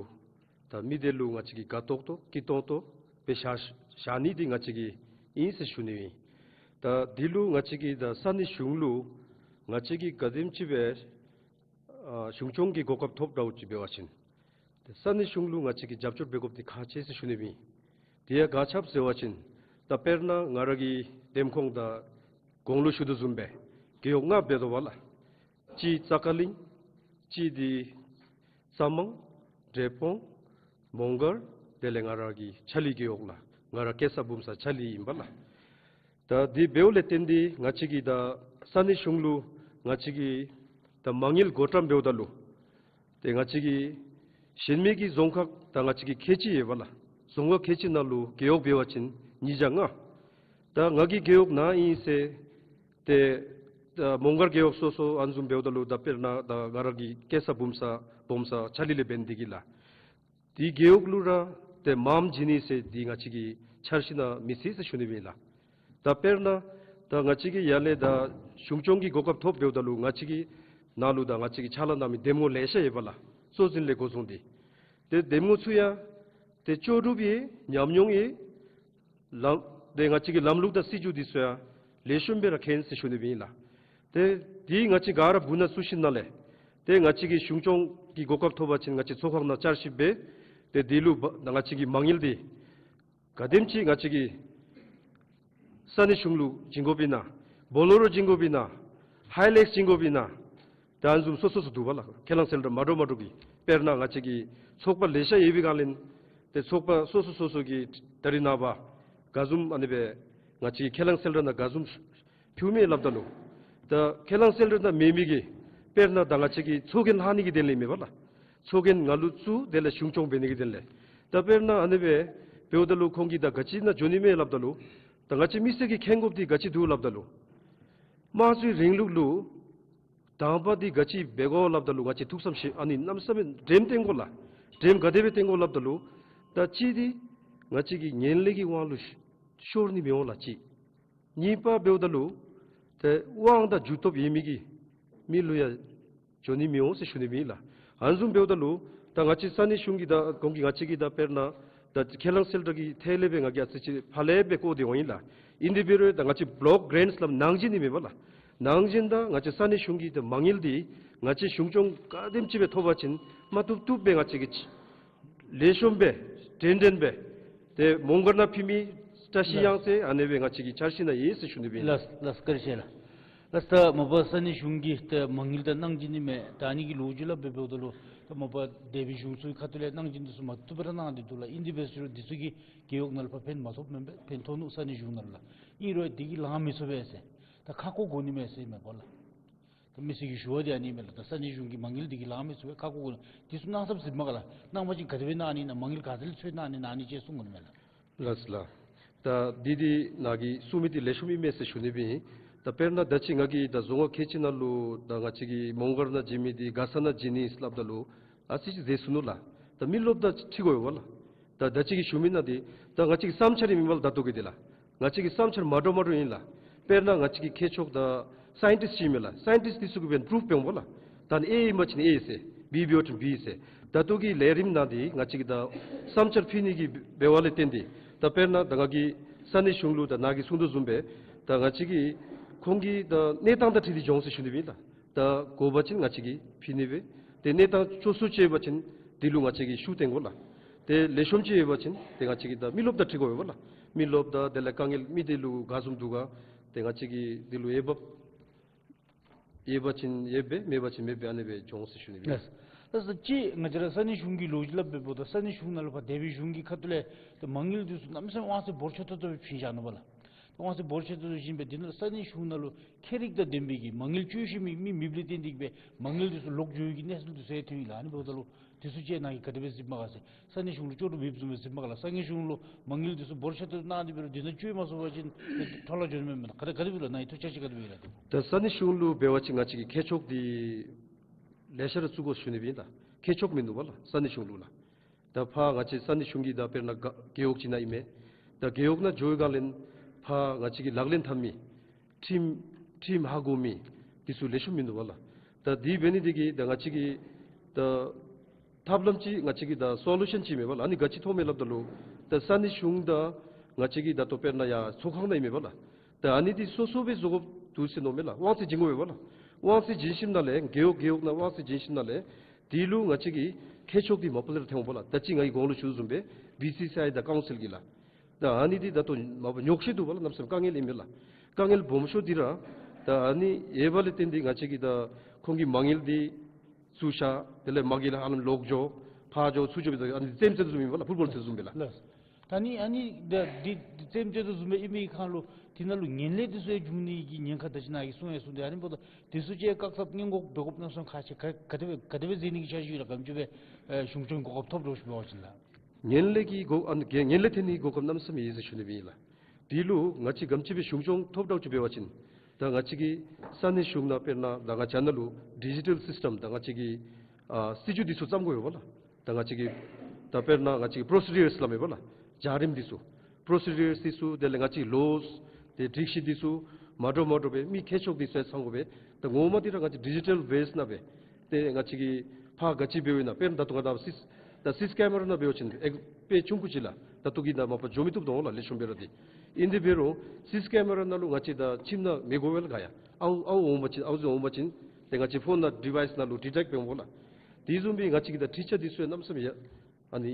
ད་མི་སྡེ་ལུ་ང་བཅས་ཀྱིས་དགའ་ཏོག་ཏོ་སྐྱིད་ཏོང་ཏོ་སྦེ་བཞག་བཞག་ནི་འདི་ང་བཅས་ཀྱི་ཨིན་ཟེར་ཞུ་ནི་ཨིན། ད་འདི་ལུ་ང་བཅས་ཀྱིས་ད་ས་གནས་གཞུང་ལུ་ང་བཅས་ཀྱིས་ག་དེམ་ཅིག་སྦེ་ཨ་གཞུང་སྐྱོང་གི་གོ་སྐབས་ཐོབ་འདྲཝ་ཅིག་འབད་བ་ཅིན་ཏེ་ས་གནས་གཞུང་ལུ་ང་བཅས་ཀྱིས་རྒྱབ་སྐྱོར་འབད་དགོཔ་འདི་ཁག་ཆེ་ཟེར་ཞུ་ནི་ཨིན། དེ་ཡང་ག་ཅི་སྦེ་ཟེར་བ་ཅིན་ད་དཔེར་ན་ང་ར་གི་འདེམས་ཁོངས་ད་གོང་ལུ་ཞུ་དོ་བཟུམ་སྦེ་རྒེད་འོག་ལྔ་འབད་དོ་བ་ལགས། གཅིག་ཙ་ཀ་གླིང་། གཅིག་འདི་ཙ་མང་། འབྲས་སྤུངས། མོང་སྒར། དེ་ལས་ང་ར་གི་ཆ་ལི་རྒེད་འོག་ལགས། ང་ར་སྐྱེས་ས་འབུམ་ས་ཆ་ལི་ཨིན་པས་ལགས། ད་འདི་འབདཝ་ལས་བརྟེན་ཏེ་ང་བཅས་ཀྱིས་ད་ས་གནས་གཞུང་ལུ་ང་བཅས་ཀྱིས་ད་མ་དངུལ་བགོ་བཀྲམ་འབདཝ་ད་ལུ་ཏེ་ང་བཅས་ཀྱི་གཞན་མི་གི་རྫོང་ཁག་ད་ང་བཅས་ཀྱི་ཁལ་གཅིག་ཡོད་པ་ལགས། རྫོང་ཁག་ཁལ་གཅིག་ནང་ལུ་རྒེད་འོག་འབད་བ་ཅིན་ཉིས་བརྒྱ་ལྔ། ད་ང་གི་རྒེད་འོག་ནཱ་ཨིན་ཟེར་ཏེ་ད་མོང་སྒར་རྒེད་འོག་སོ་སོ་ཨ་ནི་བཟུམ་འབདཝ་ད་ལུ་ད་དཔེར་ན་ད་ང་ར་གི་སྐྱེས་ས་འབུམ་ས་འབུམ་ས་ཆ་ལི་ལས་འབད་ནི་འདི་གིས་ལགས། དེ་རྒེད་འོག་ལུ་ར་ཏེ་མངམ་བྱིན་ནི་ཟེར་འདི་ང་བཅས་ཀྱི་འཆར་གཞི་ནང་མི་ཚུད་ཟེར་ཞུ་ནི་ཨིན་ལགས། ད་དཔེར་ན་ད་ང་བཅས་ཀྱིས་ཡར་ལས་ད་གཞུང་སྐྱོང་གི་གོ་སྐབས་ཐོབ་འབདཝ་ད་ལུ་ང་བཅས་ཀྱི་ནཱ་ལུ་ད་ང་བཅས་ཀྱི་ཕྱག་ལཱ་གནང་མི་འདེམས་ངོ་ལེ་ཤ་ཡོད་པ་ལགས། གཙོ་འཛིན་ལས་འགོ་བཟུང་སྟེ། ཏེ་འདེམས་ངོ་ཚུ་ཡང་ཏེ་ལྕོགས་གྲུབ་ཡོད། ཉམས་མྱོང་ཡོད། ལམ་ཏེ་ང་བཅས་ཀྱི་ལམ་ལུགས་དང་སྲིད་བྱུས་འདི་ཚུ་ཡང་ལེགས་ཤོམ་སྦེ་ར་མཁྱེན་ཟེར་ཞུ་ནི་ཨིན་ལགས། ཏེ་འདི་ང་བཅས་ག་ར་སྦུག་ནང་བཙུགས་ཞིནམ་ལས་ཏེ་ང་བཅས་ཀྱིས་གཞུང་སྐྱོང་གི་གོ་སྐབས་ཐོབ་པ་ཅིན་ང་བཅས་ཚོགས་ཁང་ནང་བཅར་ཞིབ་འབད། ཏེ་འདི་ལུ་ང་བཅས་ཀྱི་མ་དངུལ་འདི་ག་དེམ་ཅིག་ང་བཅས་ཀྱིས་ས་གནས་གཞུང་ལུ་བྱིན་དགོཔ་ཨིན་ན། བོ་ལེ་རོ་བྱིན་དགོཔ་ཨིན་ན། ཧའི་ལེགས་བྱིན་དགོཔ་ཨིན་ན། ད་ཨ་ནི་བཟུམ་སོ་སོ་སོ་འདུག་པ་ལགས། ཁས་བླངས་གསལ་བསྒྲགས་མ་འདྲཝ་མ་འདྲཝ་གི། དཔེར་ན་ང་བཅས་ཀྱི་ཚོགས་པ་ལེ་ཤ་ཡོད་པའི་སྒང་ལས་ཏེ་ཚོགས་པ་སོ་སོ་སོ་སོ་གི་ད་རིས་ནངས་པ་ག་བཟུམ་ཨ་ནི་སྦེ་ང་བཅས་ཀྱི་ཁས་བླངས་གསལ་བསྒྲགས་ནང་ག་བཟུམ་ཕུལཝ་མས་སླབ་ད་ལུ། ད་ཁས་བླངས་གསལ་བསྒྲགས་ནང་མེད་མི་གི་དཔེར་ན་ད་ང་བཅས་ཀྱི་ཚོགས་རྒྱན་ལྷག་ནི་གི་དོན་ལས་མེན་པ་ལགས། ཚོགས་རྒྱན་ནང་ལུ་བཙུགས་དེ་ལས་གཞུང་སྐྱོང་འབད་ནི་གི་དོན་ལས། ད་དཔེར་ན་ཨ་ནི་སྦེ་འབདཝ་ད་ལུ་ཁོང་གིས་ད་ག་ཅི་ནང་འགྱོ་ནི་མས་སླབ་ད་ལུ། ད་ང་བཅས་མི་སེར་གྱིས་མཁྱེན་དགོཔ་འདི་ག་ཅི་འདུག་སླབ་ད་ལུ། དམངས་གཙོའི་རིང་ལུགས་ལུ་དང་པ་འདི་ག་ཅི་འབད་དགོ་སླབ་ད་ལུ་ང་བཅས་ཐུགས་བསམ་བཞེས་ཨ་ནི་གནམ་མེད་ས་མེད་འགྲེམས་བཏོན་དགོ་ལགས། འགྲེམས་ག་དེ་སྦེ་བཏོན་དགོ་སླབ་ད་ལུ། ད་གཅིག་འདི་ང་བཅས་ཀྱི་ངན་ལྷད་ཀྱི་དབང་ལུ་ཤོར་ནི་མི་འོང་ལགས་གཅིག། གཉིས་པ་འབདཝ་ད་ལུ་ཏེ་དབང་དང་རྒྱུ་སྟོབས་ཡོད་མི་གི་མི་ལུ་ཡང་འགྱོ་ནི་མི་འོང་ཟེར་ཞུ་ནི་ཨིན་ལགས། ཨ་ནི་བཟུམ་འབདཝ་ད་ལུ་ད་ང་བཅས་ས་གནས་གཞུང་གི་ད་གོང་གི་ང་བཅས་ཀྱི་ད་དཔེར་ན་ད་ཁས་བླངས་གསལ་བསྒྲགས་ཀྱི་ཐད་ལས་སྦེ་ང་གིས་ཨ་ཙི་ཅིག་ཕར་ལས་སྦེ་བཀོད་དེ་འོང་ཡི་ལགས། ཨིན་དེ་འབད་རུང་ད་ང་བཅས་བོ་ལོཀ་གི་རེནཊསི་སླབ་ནང་བཞིན་ཨིན་མས་པ་ལགས། ནང་བཞིན་ད་ང་བཅས་ས་གནས་གཞུང་གི་ད་མ་དངུལ་འདི་ང་བཅས་གཞུང་སྐྱོང་ག་དེམ་ཅིག་སྦེ་ཐོབ་པ་ཅིན་མ་བཏུབ་བཏུབ་སྦེ་ང་བཅས་ཀྱིས་ལེགས་ཤོམ་སྦེ་འདྲན་འདྲ་སྦེ་ཏེ་མོང་སྒར་ནང་ཕུལ་མི་བཀྲ་ཤིས་གཡང་རྩེ་ཨ་ནི་སྦེ་ང་བཅས་ཀྱི་འཆར་གཞི་ནང་ཡོད་ཟེར་ཞུ་ནི་ཨིན། ལགས་ལགས་བཀའ་དྲིན་ཆེ་ལགས། ལགས་ད་མ་པ་ས་གནས་གཞུང་གི་ད་མ་དངུལ་ད་གནང་བྱིན་ནི་མས། ད་ཨ་ནི་གི་ལོ་རྒྱུས་སླབ་སྦེ་འབདཝ་ད་ལུ་ད་མ་པ་འདས་པའི་གཞུང་ཚུ་ཁ་ཐུག་ལས་གནང་བྱིན་འདི་ཚུ་མ་བཏུབ་པར་གནང་སྟེ་འདུག་ལགས། ཨིན་དེ་འབད་རུང་འདི་ཚུ་གིས་རྒེད་འོག་ནང་ལུ་ཕར་ཕན་མ་ཐོགས་མེན་པས། ཕན་ཐོགས་ནུག་ས་གནས་གཞུང་ནང་ལུ་ལགས། ཨིན་རུང་འདི་གིས་ལང་མི་ཚུགས་པས་ཟེར་ད་ཁ་སྐོང་དགོ་ནི་མས་ཟེར་མས་པ་ལགས། ད་མི་སེར་གྱི་ཞུ་བ་འདི་ཨ་ནི་མས་ལགས། ད་ས་གནས་གཞུང་གི་མ་དངུལ་འདི་གིས་ལང་མི་ཚུགས་པས། ཁ་སྐོང་དགོ་ནི། འདི་ཚུ་གནང་ས་ཟེར་མས་ག་ལགས། གནང་པ་ཅིན་ག་དེ་སྦེ་གནང་ནི་ཨིན་ན། མ་དངུལ་ག་ཏེ་ལས་འཚོལ་གནང་ནི་ཨིན་ན། ཨ་ནི་ཅིག་གསུང་དགོ་ནི་མས་ལགས། ལགས་ལགས། ད་འདི་འདི་ནཱ་གིས་གསུང་མི་འདི་ལེགས་ཤོམ་ཨིན་མས་ཟེར་ཞུ་ནི་ཨིན། ད་དཔེར་ན་ད་ཅི་ང་གིས་ད་རྫོང་ཁག་ཁལ་གཅིག་ནང་ལུ་ད་ང་བཅས་ཀྱིས་མོང་སྒར་ནང་བྱིན་མི་འདི་མགར་ས་ནང་བྱིན་ནི་སླབ་ད་ལུ་ཨ་ཙི་ཅིག་ཟེར་སོ་ནུག་ལགས། ད་མི་རློབས་ད་ཁྲིད་དགོ་པས་ལགས། ད་ད་ཅི་གི་ཞུ་མི་ནང་འདི་ད་ང་བཅས་ཀྱི་བསམ་འཆར་ཨིན་མས་ལགས། ད་ལྟོ་གི་འདི་ལགས། ང་བཅས་ཀྱི་བསམ་འཆར་མ་འདྲཝ་མ་འདྲཝ་ཨིན་ལགས། དཔེར་ན་ང་བཅས་ཀྱི་མཁས་མཆོག་དང་སའིན་ཊིསཊ་ཅིག་ཨིན་མས་ལགས། སའིན་ཊིསཊ་འདི་ཚུ་གིས་འབད་པ་རུབ་འབདཝ་མས་ལགས། ད་ཨེ་ཨིན་པ་ཅིན་ཨེ་ཟེར། བི་འབདཝ་ཅིན་བི་ཟེར། ད་ལྟོ་གི་ལས་རིམ་ནང་འདི་ང་བཅས་ཀྱིས་ད་བསམ་འཆར་ཕུལ་ནི་གི་འབད་བ་ལས་བརྟེན་ཏེ་ད་དཔེར་ན་ད་ང་གིས་ས་གནས་གཞུང་ལུ་ད་ནཱ་གིས་གསུང་དོ་བཟུམ་སྦེ་ ད་ང་བཅས་ཀྱིས་ཁོང་གི་ད་གནས་སྟངས་དང་འཁྲིལ་ཏེ་འགྱོ་འོང་ཟེར་ཞུ་ནི་ཨིན་ལགས། ད་དགོ་པ་ཅིན་ང་བཅས་ཀྱིས་ཕུལ་ནི་སྦེ། ཏེ་གནས་སྟངས་སྐྱོ་སུ་ཅིག་ཡོད་པ་ཅིན་དེ་ལུ་ང་བཅས་ཀྱིས་ཤུགས་བཏོན་དགོ་ལགས། ཏེ་ལེགས་ཤོམ་ཅིག་ཡོད་པ་ཅིན་ཏེ་ང་བཅས་ཀྱིས་ད་མི་རློབས་དང་འཁྲིལ་དགོ་པས་ལགས། མི་རློབས་དང་དེ་ལས་དཀའ་ངལ་མི་དེ་ལུ་ག་བཟུམ་འདུག་ག། ཏེ་ང་བཅས་ཀྱིས་དེ་ལུ་འོས་འབབ་ཡོད་པ་ཅིན་ཡོད་སྦེ་མེད་པ་ཅིན་མེད་སྦེ་ཨ་ནི་སྦེ་འགྱོ་འོང་ཟེར་ཞུ་ནི་ཨིན་ལགས། ལགས། ད་ཅི་ང་བཅས་ར་ས་གནས་གཞུང་གི་ལོ་རྒྱུས་སླབ་པའི་འབདཝ་ད་ས་གནས་གཞུང་ནང་ལུ་ཕར་སྡེ་པའི་གཞུང་གི་ཁ་ཐུག་ལས་ཏེ་མ་དངུལ་འདི་ཚུ་གནམ་མེད་ས་མེད་དབང་ཚད་འབོར་ཆེ་ཏོག་ཏོ་སྦེ་བྱིན་བཞག་ནུག་པ་ལགས། དབང་ཚད་འབོར་ཆེ་ཏོག་ཏོ་བྱིན་སྦེ་དེ་ནང་ས་གནས་གཞུང་ནང་ལུ་ཁྱད་རིག་དང་ལྡན་པའི་གི་མ་དངུལ་སྤྱོད་ཤེས་མི་མི་མེདཔ་ལས་བརྟེན་ཏེ་གི་སྦེ་མ་དངུལ་འདི་ཚུ་ལོག་འགྱོ་བའི་གི་གནས་ཚུལ་འདི་ཚུ་ཡང་ཐོན་ཡི་ལགས། ཨ་ནི་འབདཝ་ད་ལུ་དེ་ཚུ་ཅིག་ནཱ་གིས་ག་དེ་སྦེ་གཟིགསཔ་མས་ག་ཟེར། ས་གནས་གཞུང་ལུ་ལྕོགས་གྲུབ་ཡོདཔ་བཟུམ་སྦེ་གཟིགསཔ་མས་ག་ལགས། ས་གནས་གཞུང་ལུ་མ་དངུལ་འདི་ཚུ་འབོར་ཆེ་ཏོག་ཏོ་གནང་སྟེ་འབད་རུང་དེ་ནང་སྤྱོད་མ་ཚུགས་པ་ཅིན་འཕྲོ་བརླག་འགྱོ་ནི་མེན་མེན་ན། ག་དེ་ག་དེ་སྦེ་ལགས། ནཱ་གི་ཐུགས་འཆར་ཅིག་ག་དེ་སྦེ་ལགས། ད་ས་གནས་གཞུང་ལུ་འབད་བ་ཅིན་ང་བཅས་ཀྱི་མཁས་མཆོག་འདི་ལེ་ཤ་ར་བཙུགས་དགོ་ཞུ་ནི་ཨིན་ལགས། མཁས་མཆོག་མིན་འདུག་པ་ལགས་ས་གནས་གཞུང་ལུ་ལགས། ད་ཕར་ང་བཅས་ས་གནས་གཞུང་གི་ད་དཔེར་ན་རྒ་རྒེད་འོག་ཅིག་ནང་ཨིན་མས། ད་རྒེད་འོག་ནང་འགྱོ་བའི་སྒང་ལས་ཕར་ང་བཅས་ཀྱི་ལག་ལེན་འཐབ་མི་ཁྲིམས་ཁྲིམས་ཧ་གོ་མི་འདི་ཚུ་ལེགས་ཤོམ་མིན་འདུག་པ་ལགས། ད་དེ་འབད་ནི་དེ་གིས་ད་ང་བཅས་ཀྱི་ད་ཐབས་ལམ་ཅིག་ང་བཅས་ཀྱི་ད་སོ་ལུ་ཤཱན་ཅིག་མེད་པ་ལགས། ཨ་ནི་ག་ཅི་མཐོང་མས་སླབ་ད་ལུ་ད་ས་གནས་གཞུང་དང་ང་བཅས་ཀྱི་ད་ལྟོ་དཔེར་ན་ཡར་ཚོགས་ཁང་ནང་ཨིན་མས་པ་ལགས། ད་ཨ་ནི་འདི་སོ་སོ་སྦེ་བཟོ་དགོཔ་འདུག་ཟེར་མནོཝ་མས་ལགས། དབང་ཚད་བྱིན་དགོ་པས་པ་ལགས། དབང་ཚད་བྱིན་ཞིནམ་ལས་རྒེད་འོག་རྒེད་འོག་ནང་དབང་ཚད་བྱིན་ཞིནམ་ལས་དེ་ལུ་ང་བཅས་ཀྱི་མཁས་མཆོག་འདི་མ་པ་ལས་ར་ཐོན་འོང་པ་ལགས། ད་ཅི་ང་གིས་གོང་ལུ་ཞུ་བཟུམ་སྦེ་བི་སི་སི་ཨའི་དང་ཀའུན་སིལ་གྱིས་ལགས། ད་ཨ་ནི་འདི་ད་ལྟོ་མ་པ་ཉོགས་བཤད་འདུག་པ་ལགས། གནམ་མེད་ས་མེད་དཀའ་ངལ་ཨིན་མས་ལགས། དཀའ་ངལ་སྦོམ་ཤོས་འདི་ར་ད་ཨ་ནི་ཡོད་པ་ལས་བརྟེན་ཏེ་ང་བཅས་ཀྱི་ད་ཁོང་གི་མ་དངུལ་འདི་ཚུར་བཞག་དེ་ལས་མ་དངུལ་ཧ་ལམ་ལོག་འགྱོ་ཕར་འགྱོ་ཚུར་འགྱོ་སྦེ་ད་ཨ་ནི་རྩེདམོ་རྩེ་དོ་བཟུམ་ཨིན་པ་ལགས། ཕུཊ་བཱོལ་རྩེ་དོ་བཟུམ་སྦེ་ལགས། ལགས། ད་ནི་ཨ་ནི་ད་འདི་འདི་རྩེདམོ་རྩེ་དོ་བཟུམ་སྦེ་ཨིན་པའི་ཁར་ལུ་དེ་ནང་ལུ་ངན་ལྷད་འདི་ཚུ་ཡང་འབྱུང་ནི་གི་ཉེན་ཁ་ད་ཅི་ནཱ་གིས་གསུངས་ཡང་གསུངས་ཏེ། ཨ་ནི་འབདཝ་ད་དེ་ཚུ་ཅིག་བཀག་ཐབས་སྔོན་འགོག་འབད་དགོཔ་ནང་གསུངས་ཁ་ཅིག་ག་ག་དེ་སྦེ་ག་དེ་སྦེ་མཛད་ནི་གི་འཆར་གཞི་ཡོད་ལགས། ག་དེམ་ཅིག་སྦེ་ཨེ་གཞུང་སྐྱོང་གོ་སྐབས་ཐོབ་འགྱོ་ཞུ་བ་ཅིན་ལགས། ངན་ལྷད་ཀྱི་གོ་ཨ་ནི་ངན་ལྷད་ཐོན་ནི་གོ་སྐབས་གནམ་མེད་ས་མེད་ཡོད་ཟེར་ཞུ་ནི་ཨིན་ལགས། དེ་ལུ་ང་བཅས་ག་དེམ་ཅིག་སྦེ་གཞུང་སྐྱོང་ཐོབ་དྲགས་ཅིག་འབད་བ་ཅིན་ད་ང་བཅས་ཀྱི་ས་གནས་གཞུང་ནང་དཔེར་ན་ད་ང་བཅས་ནང་ལུ་ཌི་ཇི་ཊལ་སིསི་ཊེམ་ད་ང་བཅས་ཀྱི་ཨ་སྲིད་བྱུས་འདི་ཚུ་བརྩམ་དགོ་པས་པ་ལགས། ད་ང་བཅས་ཀྱི་ད་དཔེར་ན་ང་བཅས་ཀྱི་པོརོ་སི་ཌིའུརསི་སླབ་མས་པ་ལགས། བྱ་རིམ་འདི་ཚུ་པོརོ་སི་ཌིའུརསི་འདི་ཚུ་དེ་ལས་ང་བཅས་ཀྱི་ལོསི་ཏེ་སྒྲིག་གཞི་འདི་ཚུ་མ་འདྲཝ་མ་འདྲཝ་སྦེ་མི་མཁས་མཆོག་འདི་ཚུ་ཡང་ཚང་དགོ་པས། ད་ངོ་མ་འདི་ར་ང་བཅས་ཌི་ཇི་ཊལ་བེསི་ནང་སྦེ་ཏེ་ང་བཅས་ཀྱིས་ཕར་ག་ཅི་འབདཝ་ཨིན་ན་དཔེར་ན་ད་ལྟོ་ང་བཅས་སི་སི་ད་སི་སི་ཀེ་མེ་ར་ནང་འབད་བ་ཅིན་ཨེག་དཔེ་ཆུང་ཀུ་ཅིག་ལགས། ད་ལྟོ་གི་ནང་མ་པ་འགྱོ་མི་བཏུབ་དོ་ལགས། ལེགས་ཤོམ་སྦེ་ར་འདི་ཨིན། དེ་འབད་རུང་སི་སི་ཀེ་མེ་ར་ནང་ལུ་ང་བཅས་ད་ཁྱིམ་ནང་མི་དགོ་པས་ལགས། ག་ཡང་ཨརཝ་ཨརཝ་འོང་པ་ཅིན་ཨརཝ་འོང་པ་ཅིན་ཏེ་ང་བཅས་ཕོན་ནང་ཌི་ཝའིསི་ནང་ལུ་ཌི་ཊེཀཊ་འབད་འོང་ལགས། དེ་བཟུམ་སྦེ་ང་བཅས་ཀྱི་ད་འཕྲུལ་ཆས་འདི་ཚུ་ཡང་གནམ་མེད་ས་མེད་ཡ་ཨ་ནི་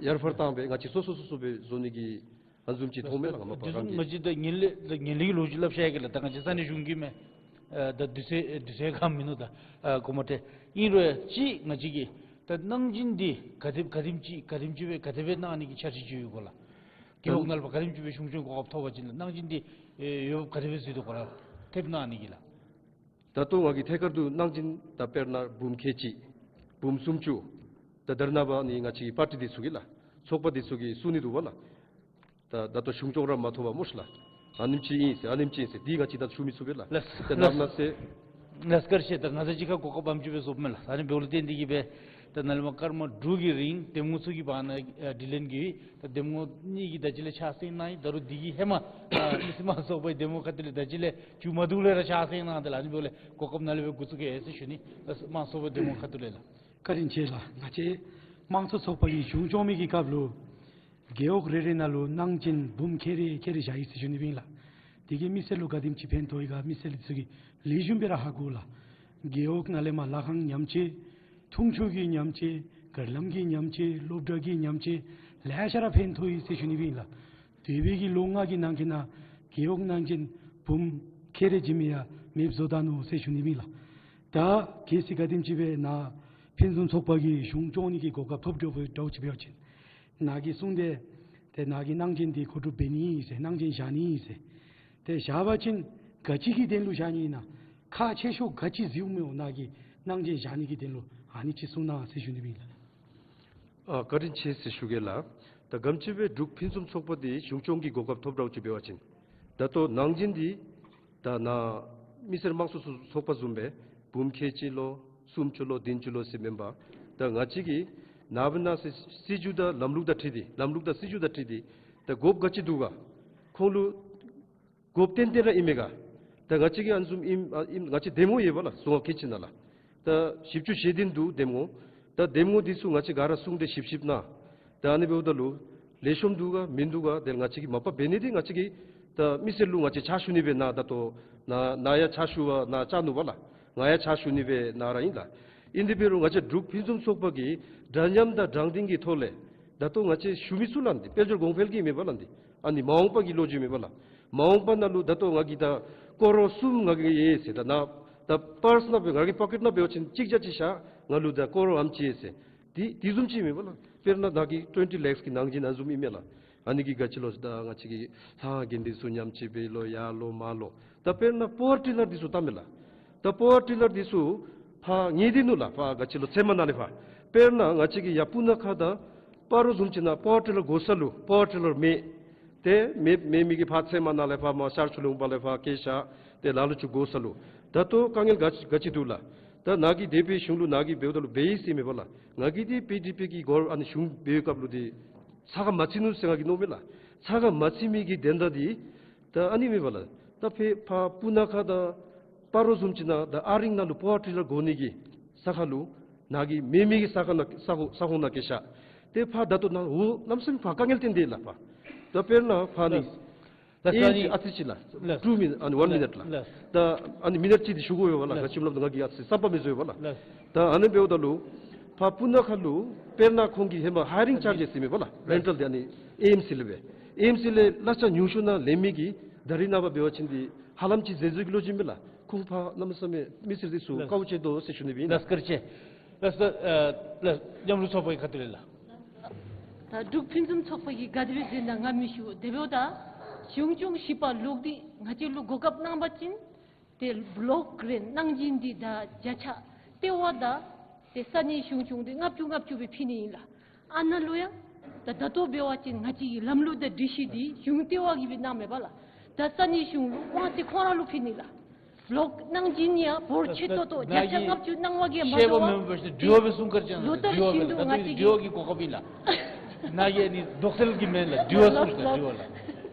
ཡར་འཕར་བཏང་སྦེ་ང་བཅས་སོ་སོ་སོ་སོ་སྦེ་བཟོ་ནི་གི་ཨ་ནི་བཟུམ་ཅིག་མཐོང་མས་ལགས། ང་མ་པ་རང་གིས། ང་བཅས་ད་ངན་ལྷད་ད་ངན་ལྷད་ཀྱི་ལོ་རྒྱུས་སླབ་བཞག་གེ་ལགས། ད་ང་བཅས་ས་གནས་གཞུང་གི་མས། ཨ་ད་དུས་ཚོད་དུས་ཚོད་གང་མིན་ནུག། ད་ཨ་གོ་མ་ཏེ་ཨིན་རུང་ཅིག་ང་བཅས་ཀྱི་ད་གནང་སྦྱིན་འདི་ག་དེ་ག་དེམ་ཅིག་ག་དེམ་ཅིག་སྦེ་ག་དེ་སྦེ་གནང་ནི་གི་འཆར་གཞི་ཅིག་ཡོད་ག་ལགས། རྒེད་འོག་ནང་ལུ་ག་དེམ་ཅིག་སྦེ་གཞུང་སྐྱོང་གོ་སྐབས་ཐོབ་པ་ཅིན་ལགས་གནང་སྦྱིན་འདི་ཨེ་ཡོདཔ་ག་དེ་སྦེ་བཟོ་དོ་ག་ལགས། ཐེབས་གནང་ནི་གི་ལགས། ད་ལྟོ་ང་གིས་ཐད་ཀར་དུ་གནང་སྦྱིན་ད་དཔེར་ན་འབུམ་ཁལ་གཅིག་འབུམ་སུམ་ཅུ་ད་དེ་ནང་འབད་ནི་ང་བཅས་ཀྱི་པར་ཊི་འདི་ཚུ་གིས་ལགས། ཚོགས་པ་འདི་ཚུ་གིས་གསུང་ནི་འདུག་པ་ལགས། ད་ད་ལྟོ་གཞུང་སྐྱོང་ར་མ་ཐོབ་པ་སྨོ་ཤི་ལགས། ཨ་ནེམ་ཅིག་ཨིན་ཟེར་ཨ་ནེམ་ཅིག་ཨིན་ཟེར་འདི་ང་བཅས་ད་ཞུ་མི་ཚུགས་པས་ལགས། ལགས། ད་ནམ་ན་ཟེར། ལགས་སོ་བཀའ་དྲིན་ཆེ། ད་ང་བཅས་ཅིག་ཁར་གོ་སྐབས་ཨ་ནེམ་ཅིག་སྦེ་བཟོཝ་མས་ལགས། ཨ་ནི་འབདཝ་ལས་བརྟེན་ཏེ་གིས་སྦེ་ད་ནཱ་ལས་མར་སྐར་མ་དྲུག་གི་རིང་འདེམས་ངོ་ཚུ་གི་བར་ན་ཨ་དྲི་ལན་གྱི་ད་འདེམས་ངོ་གཉིས་ཀྱིས་ད་ཅི་ལས་ཕྱག་ཞུ་གནང་ཡི། ད་རུང་འདི་གི་ཧེ་མ་ཨ་མི་སེར་མང་གཙོ་ཚོགས་པའི་འདེམས་ངོ་ཁ་ཐུག་ལས་ད་ཅི་ལས་མཇུག་མ་བསྡུ་ལས་ར་ཕྱག་ཞུ་གནང་སྟེ་ལགས། ཨ་ནི་འབདཝ་ལས་གོ་སྐབས་ནཱ་ལས་སྦེ་འགོ་བཙུགས་གེ་ཟེར་ཞུ་ནི། ཨ་མང་གཙོ་ཚོགས་པའི་འདེམས་ངོ་ཁ་ཐུག་ལས་ལགས། བཀའ་དྲིན་ཆེ་ལགས། ང་བཅས་དམངས་གཙོ་ཚོགས་པ་གི་གཞུང་སྐྱོང་མི་གི་སྐབས་ལུ་རྒེད་འོག་རེ་རེ་ནང་ལུ་གནང་སྦྱིན་འབུམ་ཁལ་རེ་ཁལ་རེ་བཞག་ཡི་ཟེར་ཞུ་ནི་ཨིན་ལགས། དེ་གིས་མི་སེར་ལུ་ག་དེམ་ཅིག་ཕན་ཐོགས་ཡི་ག་མི་སེར་ཚུ་གིས་ལེགས་ཤོམ་སྦེ་ར་ཧ་གོ་ལགས། རྒེད་འོག་ནང་ལས་མར་ལཱ་ཁང་ཉམས་བཅོས་འཐུང་ཆུ་གི་ཉམས་བཅོས་གར་ལམ་གྱི་ཉམས་བཅོས་སློབ་གྲྭ་གི་ཉམས་བཅོས་ལེ་ཤ་ར་ཕན་ཐོགས་ཡི་ཟེར་ཞུ་ནི་ཨིན་ལགས། འདས་པའི་གི་ལོ་ལྔ་གི་ནང་གི་ནང་རྒེད་འོག་གནང་སྦྱིན་འབུམ་ཁལ་རེ་བྱིན་མི་ཡང་མེདཔ་བཟོ་ད་ནུག་ཟེར་ཞུ་ནི་ཨིན་ལགས། ད་གལ་སྲིད་ག་དེམ་ཅིག་སྦེ་ནཱ་ཕུན་སུམ་ཚོགས་པ་གི་གཞུང་སྐྱོང་ནི་གི་གོ་སྐབས་ཐོབ་འགྱོ་དྲགས་ཅིག་འབད་བ་ཅིན་ནཱ་གིས་གསུངས་ཏེ་ཏེ་ནཱ་གིས་གནང་སྦྱིན་འདི་མཁོ་སྒྲུབ་འབད་ནི་ཨིན་ཟེར་གནང་སྦྱིན་བཞག་ནི་ཨིན་ཟེར། ཏེ་བཞག་པ་ཅིན་ག་ཅི་གི་དོན་ལུ་བཞག་ནི་ཨིན་ན་ཁག་ཆེ་ཤོས་ག་ཅི་གཟིགསཔ་སྨོ། ནཱ་གིས་གནང་སྦྱིན་བཞག་ནི་གི་དོན་ལུ་ཨ་ནི་ཅིག་གསུང་གནང་ཟེར་ཞུ་ནི་ཨིན་ལགས། ཨ་བཀའ་དྲིན་ཆེ་ཟེར་ཞུ་གེ་ལགས། ད་ག་དེམ་ཅིག་སྦེ་འབྲུག་ཕུན་སུམ་ཚོགས་པ་འདི་གཞུང་སྐྱོང་གི་གོ་སྐབས་ཐོབ་འགྱོ་དྲགས་ཅིག་འབད་བ་ཅིན་ད་ལྟོ་གནང་སྦྱིན་འདི་ད་ནཱ་མི་སེར་དམངས་གཙོ་ཚོགས་པ་བཟུམ་སྦེ་འབུམ་ཁལ་གཅིག་ལོ་སུམ་ཅུ་ལོ་བདུན་ཅུ་ལོ་ཟེར་མེན་པར་ད་ང་བཅས་ཀྱི་ནང་པའི་ནང་སྲིད་སྲིད་བྱུས་དང་ལམ་ལུགས་དང་འཁྲིལ་ཏེ་ལམ་ལུགས་དང་སྲིད་བྱུས་དང་འཁྲིལ་ཏེ་ད་དགོཔ་ག་ཅི་འདུག་ག་ཁོང་ལུ་དགོཔ་ཏན་ཏན་ར་ཨིན་མས་ག། ད་ང་བཅས་ཀྱི་ཨ་ནི་བཟུམ་ཨིན་ཨ་ཨིན་ང་བཅས་འདེམས་ངོ་ཡོད་པ་ལགས། གཞུང་གི་ཁྱིམ་ནང་ལགས། ད་བཞི་བཅུ་ཞེ་བདུན་འདུག་འདེམས་ངོ། ད་འདེམས་ངོ་འདི་ཚུ་ང་བཅས་ག་ར་གསུངས་ཏེ་ཞིབ་ཞིབ་གནང་། ད་ཨ་ནི་འབདཝ་ད་ལུ་ལེགས་ཤོམ་འདུག་ག་མིན་འདུག་ག་དེ་ལས་ང་བཅས་ཀྱིས་མ་པ་འབད་ནི་འདི་ང་བཅས་ཀྱི་ ད་མི་སེར་ལུ་ང་བཅས་ཕྱག་ཞུ་ནི་སྦེ་ནཱ་ད་ལྟོ་ནཱ་ནཱ་ཡང་ཕྱག་ཞུ་བར་ནཱ་བཅར་ནུག་པ་ལགས། ང་ཡང་ཕྱག་ཞུ་ནི་སྦེ་ནཱ་ར་ཨིན་ལགས། ཨིན་དེ་འབད་རུང་ང་བཅས་འབྲུག་ཕུན་སུམ་ཚོགས་པ་གིས་འདྲ་མཉམ་དང་དྲང་བདེན་གྱི་ཐོག་ལས་ད་ལྟོ་ང་བཅས་ཞུ་མི་ཚུ་ལགས་འདི་དཔལ་འབྱོར་གོང་འཕེལ་གྱི་མེན་པ་ལགས། འདི་ཨ་ནི་མ་འོངས་པ་གི་ལོ་རྒྱུས་མེན་པ་ལགས། མ་འོངས་པ་ནང་ལུ་ད་ལྟོ་ང་གིས་ད་ཀོ་རོར་གསུམ་ང་གིས་ཡོད་ཟེར། ད་ནཱ་ད་པརསི་ནང་སྦེ་ང་གི་པོ་ཀེཊ་ནང་འབད་བ་ཅིན་གཅིག་བརྒྱ་ཅིག་བཞག། ང་ལུ་ད་ཀོ་རོར་ཨམ་ཅིག་ཡོད་ཟེར། དེ་དེ་བཟུམ་ཅིག་མེན་པ་ལགས། དཔེར་ན་ནཱ་གི་ཊུ་ཝེན་ཊི་ལེགསི་གི་ནང་འཛིང་ཨ་ནི་བཟུམ་ཨིན་མས་ལགས། ཨ་ནི་གིས་ག་ཅི་ལོ་ཟེར་ད་ང་བཅས་ཀྱི་ལྷ་ཁང་དགོན་སྡེ་ཚུ་ཉམས་བཅོས་འབད་ལོ་ཡར་ལོ་མར་ལོ། ད་དཔེར་ན་པ་ཝར་ཊི་ལར་འདི་ཚུ་བཏངམ་མས་ལགས། ད་པ་ཝར་ཊི་ལར་འདི་ཚུ་ཕར་ཉལ་ཏེ་ནུག་ལགས། ཕར་ག་ཅི་ལོ་ཚལ་མ་ནང་ལས་ཕར། དཔེར་ན་ང་བཅས་ཀྱི་ཡར་སྤུ་ན་ཁ་དང་སྤ་རོ་བཟུམ་ཅིག་ནང་པ་ཝར་ཊི་ལར་དགོ་ས་ལུ་པ་ཝར་ཊི་ལར་མེད། ཏེ་མེད་མེད་མི་གིས་ཕར་ཚལ་མ་ནང་ལས་ཕར་མར་ཤར་ཕྱོགས་ལུང་པ་ལས་ཕར་བསྐྱལ་བཞག། ཏེ་ལ་ལུ་ཅིག་དགོ་ས་ལུ། ད་ལྟོ་དཀའ་ངལ་ག་ག་ཅི་འདུག་ལགས། ད་ནཱ་གིས་འདས་པའི་གཞུང་ལུ་ནཱ་གིས་འབདཝ་ད་ལུ་འབད་ཡི་ཟེར་མེན་པ་ལགས། ང་གིས་འདི་པི་ཌི་པི་གི་སྐོར་ཨ་ནི་གཞུང་འབད་བའི་སྐབས་ལུ་འདི་ཚ་ཁ་མ་ཚིག་ནུག་ཟེར་ང་གིས་མནོཝ་མས་ལགས། ཚ་ཁ་མ་ཚིག་མི་གི་དོན་དག་འདི་ད་ཨ་ནི་མེན་པ་ལགས། ད་ཕར་ཕར་སྤུ་ན་ཁ་དང་སྤ་རོ་བཟུམ་ཅིག་ནང་ད་ཨ་རིང་ནང་ལུ་པ་ཝར་ཊི་ལར་དགོ་ནི་གི་ས་ཁ་ལུ་ནཱ་གིས་མེད་མི་གི་ས་ཁ་ནང་ས་ཁོངས་ས་ཁོངས་ནང་བསྐྱལ་བཞག། ཏེ་ཕར་ད་ལྟོ་ནཱ་འོ་གནམ་མེད་ས་མེད་ཕར་དཀའ་ངལ་བརྟེན་ཏེ་ལགས་ཕར། ད་དཔེར་ན་ཕར་ནི་ལགས། ལགས་ཨིན་ཨ་ནི་ཨ་ཙི་ཅིག་ལགས། ལགས། ཊུ་མི་ཨ་ནི་ཝན་མི་ནཊ་ལགས། ལགས། ད་ཨ་ནི་མི་ནཊ་གཅིག་འདི་ཞུ་དགོ་པས་ལགས། ལགས། ག་ཅི་སྨོ་སླབ་ད་ང་གིས་ཨ་ཙི་བསམ་པ་མི་བཟོ་བས་ལགས། ལགས། ད་ཨ་ནི་འབདཝ་ད་ལུ་ཕར་སྤུ་ན་ཁ་ལུ་དཔེར་ན་ཁོང་གིས་ཧེ་མ་ཧའི་རིང་ཅཱརཇ་ཟེར་མེན་པ་ལགས། ལགས། རེན་ཊལ་འདི་ཨ་ནི་ཨེ་ཨེམ་སི་ལས་སྦེ། ཨེ་ཨེམ་སི་ལས་གླ་ཆ་ཉུང་ཤོས་ནང་ལེན་མི་གི་ད་རིས་ནངས་པ་འབད་བ་ཅིན་འདི་ཧ་ལམ་ཅིག་ཟད་འགྲོ་གི་ལོ་རྒྱུས་མས་ལགས། ཁོང་ཕར་གནམ་མེད་ས་མེད་མི་སེར་འདི་ཚུ་ལགས། དཀའཝ་སྤྱད་དོ་ཟེར་ཞུ་ནི་སྦེ་ཨིན་ལགས། ལགས་བཀའ་དྲིན་ཆེ། ལགས་སོ། ཨ་ལགས་མཉམ་རུབ་ཚོགས་པ་གི་ཁ་ཐུག་ལས་ལགས། ད་འབྲུག་ཕུན་སུམ་ཚོགས་པ་གིས་ག་དེ་སྦེ་ཟེར་ན་ང་མི་ཞུ། དེ་འབདཝ་ད་གཞུང་སྐྱོང་བཞི་པ་ལོག་སྟེ་ང་བཅས་ལུ་གོ་སྐབས་གནང་པ་ཅིན་ཏེ་བོ་ལོཀ་གི་རེནཊ་གནང་སྦྱིན་འདི་ད་བརྒྱ་ཆ་ལྟེ་བ་དང་ཏེ་ས་གནས་གཞུང་སྐྱོང་འདི་ལྔ་བཅུ་ལྔ་བཅུ་སྦེ་ཕུལ་ནི་ཨིན་ལགས། ཨ་ནཱ་ལུ་ཡང་ད་ད་ལྟོ་འབད་བ་ཅིན་ང་བཅས་ཀྱི་ལམ་ལུགས་དང་སྒྲིག་གཞི་འདི་གཞུང་ལྟེ་བ་གིས་སྦེ་གནངམ་མས་པ་ལགས། ད་ས་གནས་གཞུང་ལུ་དབང་ཚད་ཁོང་ར་ལུ་ཕུལ་ནི་ལགས། བོ་ལོཀ་གནང་སྦྱིན་ཡང་འབོར་ཆེ་ཏོག་ཏོ་བརྒྱ་ཆ་ལྔ་བཅུ་གནང་བ་གིས་མ་དོ་བར་ཤེས་པ་མེན་པ་ཞིག་འདྲི་བ་སྦེ་གསུང་བཀའ་དྲིན་ཆེ་ལགས། ལོ་ལྟར་བཞིན་དུ་ང་བཅས་ཀྱི་འདྲི་བ་གི་གོ་སྐབས་ཨིན་ལགས། ནཱ་གིས་ཨ་ནི་དོགས་སེལ་གྱི་མེན་ལགས། འདྲི་བ་གསུངས་ཤིག་ལགས། འདྲི་བ་ལགས།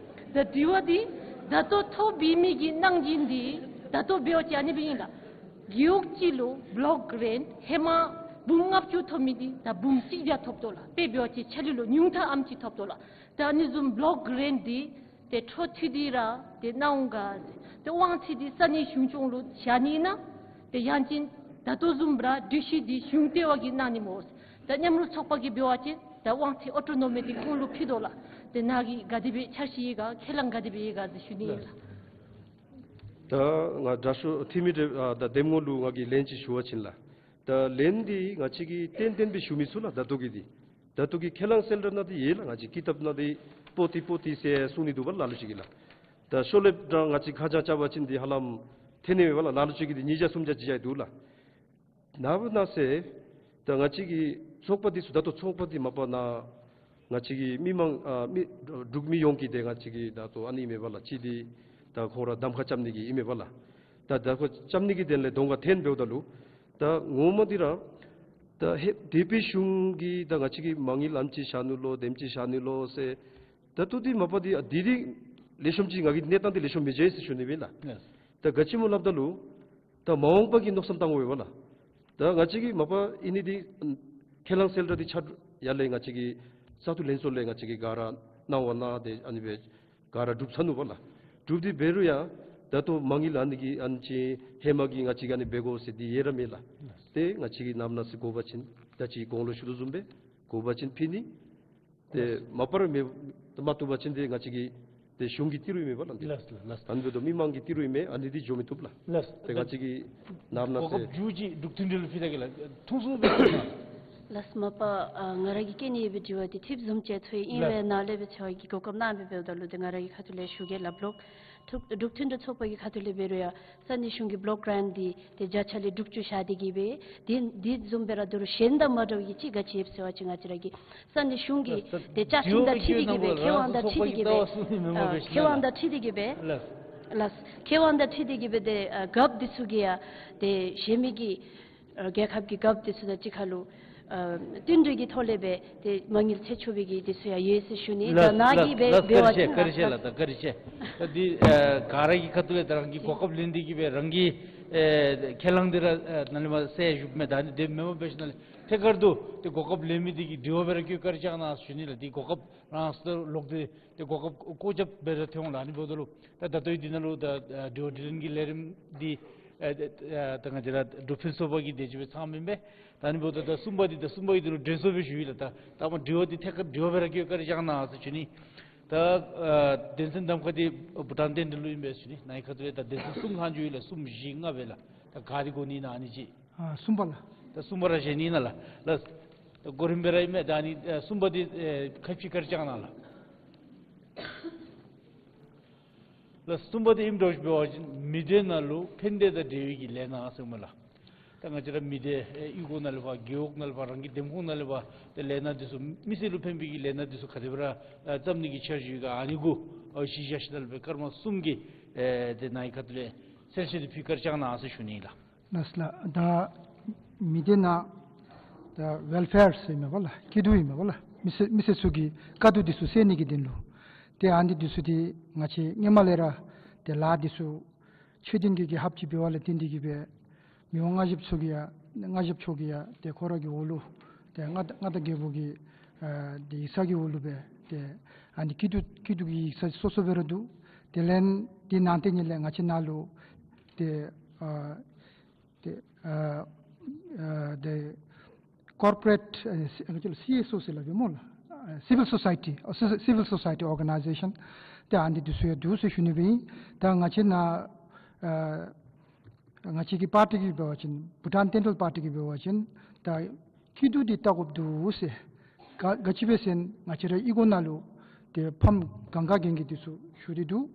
ད་འདྲི་བ་འདི་ད་ལྟོ་ཐོབ་པའི་མི་གིས་གནང་སྦྱིན་འདི་ད་ལྟོ་འབད་བ་ཅིན་ཨ་ནི་སྦེ་ཨིན་ལགས། རྒེད་འོག་གཅིག་ལུ་བོ་ལོཀ་གི་རེནཊ་ཧེ་མ་འབུམ་ལྔ་བཅུ་ཐོབ་མི་འདི་ད་འབུམ་གཅིག་བརྒྱ་ཐོབ་དོ་ལགས། དཔེ་འབད་བ་ཅིན་ཆ་ལུ་ལུ་ཉུང་མཐའ་ཨམ་ཅིག་ཐོབ་དོ་ལགས། ད་ཨ་ནི་བཟུམ་བོ་ལོཀ་གི་རེནཊ་འདི་ཏེ་འཕྲོ་མཐུད་དེ་ར་ཏེ་གནང་འོང་ག་ཟེར། ཏེ་དབང་ཚད་འདི་ས་གནས་གཞུང་སྐྱོང་ལུ་བཞག་ནི་ཨིན་ན། ཏེ་ཡང་ཅིན་ད་ལྟོ་བཟུམ་ར་སྒྲིག་གཞི་འདི་གཞུང་ལྟེ་བ་གིས་གནང་ནི་སྨོ་ཟེར། ད་མཉམ་རུབ་ཚོགས་པ་གིས་འབད་བ་ཅིན་ད་དབང་ཚད་ཨོ་ཊོ་ནོ་མི་འདི་ཁོང་ལུ་ཕུལ་དོ་ལགས། ཏེ་ནཱ་གིས་ག་དེ་སྦེ་འཆར་གཞི་ཡོད་ག་ཁས་བླངས་ག་དེ་སྦེ་ཡོད་ག་ཟེར་ཞུ་ནི་ཨིན་ལགས། ད་ང་དྲག་ཤོས་འཐུས་མི་དེ་ཨ་ད་འདེམས་ངོ་ལུ་ང་གིས་ལན་ཅིག་ཞུ་བ་ཅིན་ལགས། ད་ལན་འདི་ང་བཅས་ཀྱིས་ཏན་ཏན་སྦེ་ཞུ་མི་ཚུགས་ལགས། ད་ལྟོ་གི་འདི་ད་ལྟོ་གི་ཁས་བླངས་གསལ་བསྒྲགས་ནང་འདི་ཡོད་ལགས། ང་བཅས་ཀི་དེབ་ནང་འདི་པོ་ཏི་པོ་ཏི་ཟེར་གསུང་ནི་འདུག་པ་ལ་ལུ་ཅིག་གིས་ལགས། ད་ཤོ་ལེབ་དང་ང་བཅས་ཁ་བྱང་རྐྱབ་པ་ཅིན་འདི་ཧ་ལམ་ཐོན་ནི་མེད་པ་ལགས། ལ་ལུ་ཅིག་གིས་འདི་ཉིས་བརྒྱ་སུམ་བརྒྱ་ཅིག་བཞག་འདུག་ལགས། ནངས་པ་གནངས་ཚེ་ད་ང་བཅས་ཀྱི་ཚོགས་པ་འདི་ཚུ་ད་ལྟོ་ཚོགས་པ་འདི་མ་པ་ནཱ་ང་བཅས་ཀྱི་མི་མང་ཨ་མི་འབྲུག་མི་ཡོངས་ཀྱི་ཏེ་ང་བཅས་ཀྱི་ད་ལྟོ་ཨ་ནི་མེན་པ་ལགས། ཅིག་འདི་ད་ཁོང་ར་གདམ་ཁ་རྐྱབ་ནི་གི་ཨིན་མས་པ་ལགས། ད་གདམ་ཁ་རྐྱབ་ནི་གི་དོན་ལས་གདོང་ཁར་འཐོན་འབདཝ་ད་ལུ་ད་ངོ་མ་འདི་ར་ད་ཧེ་འདས་པའི་གཞུང་གིས་ད་ང་བཅས་ཀྱི་མ་དངུལ་ཨམ་ཅིག་བཞག་ནུག་ལོ་དེམ་ཅིག་བཞག་ནུག་ལོ་ཟེར། ད་ལྟོ་འདི་མ་པ་འདི་ཨ་འདི་འདི་ལེགས་ཤོམ་ཅིག་ང་གིས་གནས་སྟངས་འདི་ལེགས་ཤོམ་མི་མཇལ་ཟེར་ཞུ་ནི་སྦེ་ལགས། ལགས། ད་ག་ཅི་སྨོ་སླབ་ད་ལུ་ད་མ་འོངས་པ་གི་མནོ་བསམ་བཏང་དགོ་པས་པ་ལགས། ད་ང་བཅས་ཀྱིས་མ་པ་ཨིན་ནི་འདི་ཁས་བླངས་གསལ་བསྒྲགས་འདི་ཆ་ཡར་ལས་ང་བཅས་ཀྱི་ས་འཐུས་ལྷན་ཚོགས་ལས་ང་བཅས་ཀྱིས་ག་ར་གནང་བ་གནང་སྟེ་ཨ་ནི་སྦེ་ག་ར་གྲུབ་ཚར་ནུག་པ་ལགས། གྲུབ་སྟེ་འབད་རུང་ཡང་ད་ལྟོ་མ་དངུལ་ཨ་ནི་གི་ཨ་ནི་ཅིག་ཧེ་མ་གི་ང་བཅས་ཀྱིས་ཨ་ནི་འབད་དགོ་ཟེར་འདི་ཡང་ར་མེད་ལགས། ཏེ་ང་བཅས་ཀྱིས་ནངས་པ་གནངས་ཚེ་དགོ་པ་ཅིན་ད་ཅི་གོང་ལུ་ཞུ་དོ་བཟུམ་སྦེ་དགོ་པ་ཅིན་ཕུལ་ནི། ཏེ་མ་པ་ར་མེད་མ་བཏུབ་པ་ཅིན་ཏེ་ང་བཅས་ཀྱི་ཏེ་གཞུང་གི་ཏི་རུ་ཨིན་མས་པ་ལགས། ལགས་ལགས། ཨ་ནི་འབདཝ་ད་མི་མང་གི་ཏི་རུ་ཨིན་མས། ཨ་ནི་འདི་འགྱོ་མི་བཏུབ་ལགས། ལགས། ཏེ་ང་བཅས་ཀྱིས་ནངས་པ་གནངས་ཚེ་གོ་སྐབས་མཇུག་ཅིག་འབྲུག་མཐུན་སྒྲིལ་ཕི་ད་གི་ལགས་ཐུང་སུ་སྦེ། ལགས་མ་པ་ཨ་ང་ར་གིས་བཀོད་ནི་ཡོད་པའི་དྲི་བ་འདི་ཐེབས་བཟུམ་ཅིག་ཐོན་ཡི། ཨིན་ལགས། པས་ནཱ་ལས་འབད་ཚེ་བ་གིས་གོ་སྐབས་གནང་སྦེ་འབདཝ་ད་ལུ་ཏེ་ང་ར་གི་ཁ་ཐུག་ལས་ཞུ་གེ་ལགས། བོ་ལོཀ་འབྲུག་འབྲུག་མཐུན་སྒྲིལ་ཚོགས་པ་གི་ཁ་ཐུག་ལས་འབད་རུང་ཡང་ས་གནས་གཞུང་གི་བོ་ལོཀ་གི་རེནཊ་འདི་ཏེ་བརྒྱ་ཆ་ལས་དྲུག་ཅུ་བཞག་སྟེ་གི་སྦེ་ཏེ་འདི་བཟུམ་སྦེ་ར་དོ་རུང་གཞན་དང་མ་འདྲཝ་གི་ཅིག་ག་ཅི་ཡོདཔ་ཟེར་བ་ཅིན་ང་བཅས་ར་གི་ས་གནས་གཞུང་གི་ཏེ་བཅའ་ཁྲིམས་དང་འཁྲིལ་ཏེ་གི་སྦེ་ཁེ་དབང་དང་འཁྲིལ་ཏེ་གི་སྦེ་ཨ་ཁེ་དབང་དང་འཁྲིལ་ཏེ་གི་སྦེ་ལགས། ལགས། ཁེ་དབང་དང་འཁྲིལ་ཏེ་གི་སྦེ་ཏེ་ཨ་རྒཔོ་འདི་ཚུ་གིས་ཡང་ཏེ་གཞན་མི་གི་ཨ་རྒྱལ་ཁབ་ཀྱི་རྒཔོ་འདི་ཚུ་དང་གཅིག་ཁར་ལུ་ཨ་བསྟུན་གྲོས་ཀྱི་ཐོག་ལས་སྦེ་ཏེ་མ་དངུལ་སེལ་ཆོག་པའི་གི་འདི་ཚུ་ཡང་ཡོད་ཟེར་ཞུ་ནི། ད་ནཱ་གིས་འབད་བ་ཅིན་ལགས། བཀའ་དྲིན་ཆེ་ལགས། ད་བཀའ་དྲིན་ཆེ། ད་འདི་ཨ་ག་ར་གི་ཁ་ཐུག་ལས་ད་རང་གི་གོ་སྐབས་ལེན་ཏེ་གི་སྦེ་རང་གི་ ཨེ་ཁས་བླངས་འདི་ར་ཨེ་ནཱ་ལས་མར་སེལ་བཞུགས་མས། ད་ནི་དེ་མེན་པར་འབད་ཞིནམ་ལས་ཐད་ཀར་དུ་ཏེ་གོ་སྐབས་ལེན་མི་འདི་གིས་དྲི་བ་སྦེ་ར་བཀོད་བཀའ་དྲིན་བསྐྱང་གནང་ཟེར་ཞུ་ནི་ལགས། ཏེ་གོ་སྐབས་རང་སོ་ལོག་སྟེ་ཏེ་གོ་སྐབས་བཀོད་ཁྱབ་སྦེ་ར་ཐོན་འོང་ལགས། ཨ་ནི་འབདཝ་ད་ལུ་ད་ད་ལྟོ་འདི་ནང་ལུ་ད་ཨེ་དྲི་བ་དྲིས་ལན་གྱི་ལས་རིམ་འདི་ཨེ་ཨེ་ད་ང་བཅས་ར་འབྲུག་ཕུན་ཚོགས་པ་གིས་དེ་ཅིག་སྦེ་ཚང་མེན་པས། ད་ཨ་ནི་འབདཝ་ད་ད་གསུམ་པ་འདི་ད་གསུམ་པ་གི་འདི་ལུ་དྲན་གསོ་སྦེ་ཞུ་ཡི་ལགས། ད་ད་མ་དྲི་བ་འདི་ཐད་ཀར་དྲི་བ་སྦེ་ར་བཀོད་བཀའ་དྲིན་བསྐྱང་གནང་ཟེར་ཞུ་ནི། ད་ཨ་གདན་ས་གདམ་ཁ་འདི་བྷུ་ཊཱན་ཏན་ཏན་ལུ་ཨིན་པས་ཟེར་ཞུ་ནི། ནཱ་གི་ཁ་ཐུག་ལས་ད་གདན་ས་གསུམ་ལྷག་འགྱོ་ཡི་ལགས། གསུམ་བཞི་ལྔ་སྦེ་ལགས། ད་ག་འདི་དགོ་ནི་ཨིན་ན་ཨ་ནི་ཅིག། ཨ་གསུམ་པ་ལགས། ད་གསུམ་པ་ར་བཞེས་ནི་ཨིན་ན་ལགས། ལགས། ད་གོ་རིམ་སྦེ་ར་ཨིན་མས། ད་ཨ་ནི་ཨ་གསུམ་པ་འདི་ཨེ་ཁ་ཕྱེ་བཀའ་དྲིན་བསྐྱང་གནང་ལགས། ལགས། གསུམ་པ་འདི་ཨིནམ་འདྲཝ་ཅིག་འབད་བ་ཅིན་མི་སྡེ་ནང་ལུ་ཕན་བདེ་དང་འབྲེལ་བའི་གི་ལས་སྣ་ཟེར་མས་ལགས། ད་ང་བཅས་ར་མི་སྡེ་ཨེ་གཡུས་སྒོ་ནང་ལས་ཕར་རྒེད་འོག་ནང་ལས་ཕར་རང་གི་འདེམས་ཁོངས་ནང་ལས་ཕར་ཏེ་ལས་སྣ་འདི་ཚུ་མི་སེར་ལུ་ཕན་པའི་གི་ལས་སྣ་འདི་ཚུ་ག་དེ་སྦེ་ར་ཨ་བརྩམ་ནི་གི་འཆར་གཞི་ཡོད་ག། ཨ་ནི་གུ་ཨ་གཞི་བཞག་ཞིནམ་ལས་སྦེ་སྐར་མ་གསུམ་གྱི་ཨེ་ཏེ་ནཱ་གི་ཁ་ཐུག་ལས་གསལ་བཤད་འདི་ཕུལ་བཀའ་དྲིན་བསྐྱང་གནང་ཟེར་ཞུ་ནི་ལགས། ལགས་ལགས། ད་མི་སྡེ་ནང་ད་ཝེལ་ཕེར་ཟེར་མས་པ་ལགས། སྐྱིད་སྡུག་ཨིན་མས་པ་ལགས། མི་སེར་མི་སེར་ཚུ་གི་དཀའ་སྡུག་འདི་ཚུ་སེལ་ནི་གི་དོན་ལུ་ཏེ་ཨ་ནི་འདི་ཚུ་འདི་ང་བཅས་སྔོན་མ་ལས་ར་ཏེ་ལཱ་འདི་ཚུ་ཆོས་དོན་གྱི་གི་ཧབ་ཅིག་འབད་བ་ལས་བརྟེན་ཏེ་གིས་སྦེ་མི་དབང་མངའ་ཞབས་མཆོག་གིས་ཡང་མངའ་ཞབས་མཆོག་གིས་ཡང་ཏེ་ཁོ་ར་གི་འོག་ལུ་ཏེ་མངའ་བདག་མངའ་བདག་རྒྱལ་པོ་གི་ཨ་ཏེ་ཡིག་ཚང་གི་འོག་ལུ་སྦེ་ཏེ་ཨ་ནི་སྐྱིད་སྡུག་སྐྱིད་སྡུག་གི་ཡིག་ཚང་སོ་སོ་སྦེ་ར་འདུག། དེ་ལས་འདི་ནང་ཏེ་ཉིད་ལས་ང་བཅས་ནཱ་ལུ་ཏེ་ཨ་ཏེ་ཨ་ཨ་ཏེ་ཀོར་པོ་རེཊ་ཨ་སི་ཨ་ཅི་ལོ་སི་ཨེསི་ཨོ་ཟེར་སླབ་པས་སྨོ་ལགས། ཨ་སི་ཝིལ་སོ་སའི་ཊི་ཨ་སི་སི་ཝིལ་སོ་སའི་ཊི་ཨོར་ག་ནའི་ཛེ་ཤཱན་ཏེ་ཨ་ནི་འདི་ཚུ་ཡང་འདུག་ཟེར་ཞུ་ནི་སྦེ་ཨིན། ད་ང་བཅས་ནཱ་ཨ་ང་བཅས་ཀྱི་པར་ཊི་གིས་འབད་བ་ཅིན་བྷུ་ཊཱན་ཏེན་ཊལ་པར་ཊི་གིས་འབད་བ་ཅིན་ད་སྐྱིད་སྡུག་འདི་བལྟ་དགོཔ་འདུག་ཟེར། ག་ག་ཅི་སྦེ་ཟེར་ན་ང་བཅས་ར་གཡུས་སྒོ་ནང་ལུ་ཏེ་ཕམ་གང་ག་རྒན་རྒས་འདི་ཚུ་བཞུགས་ཏེ་འདུག།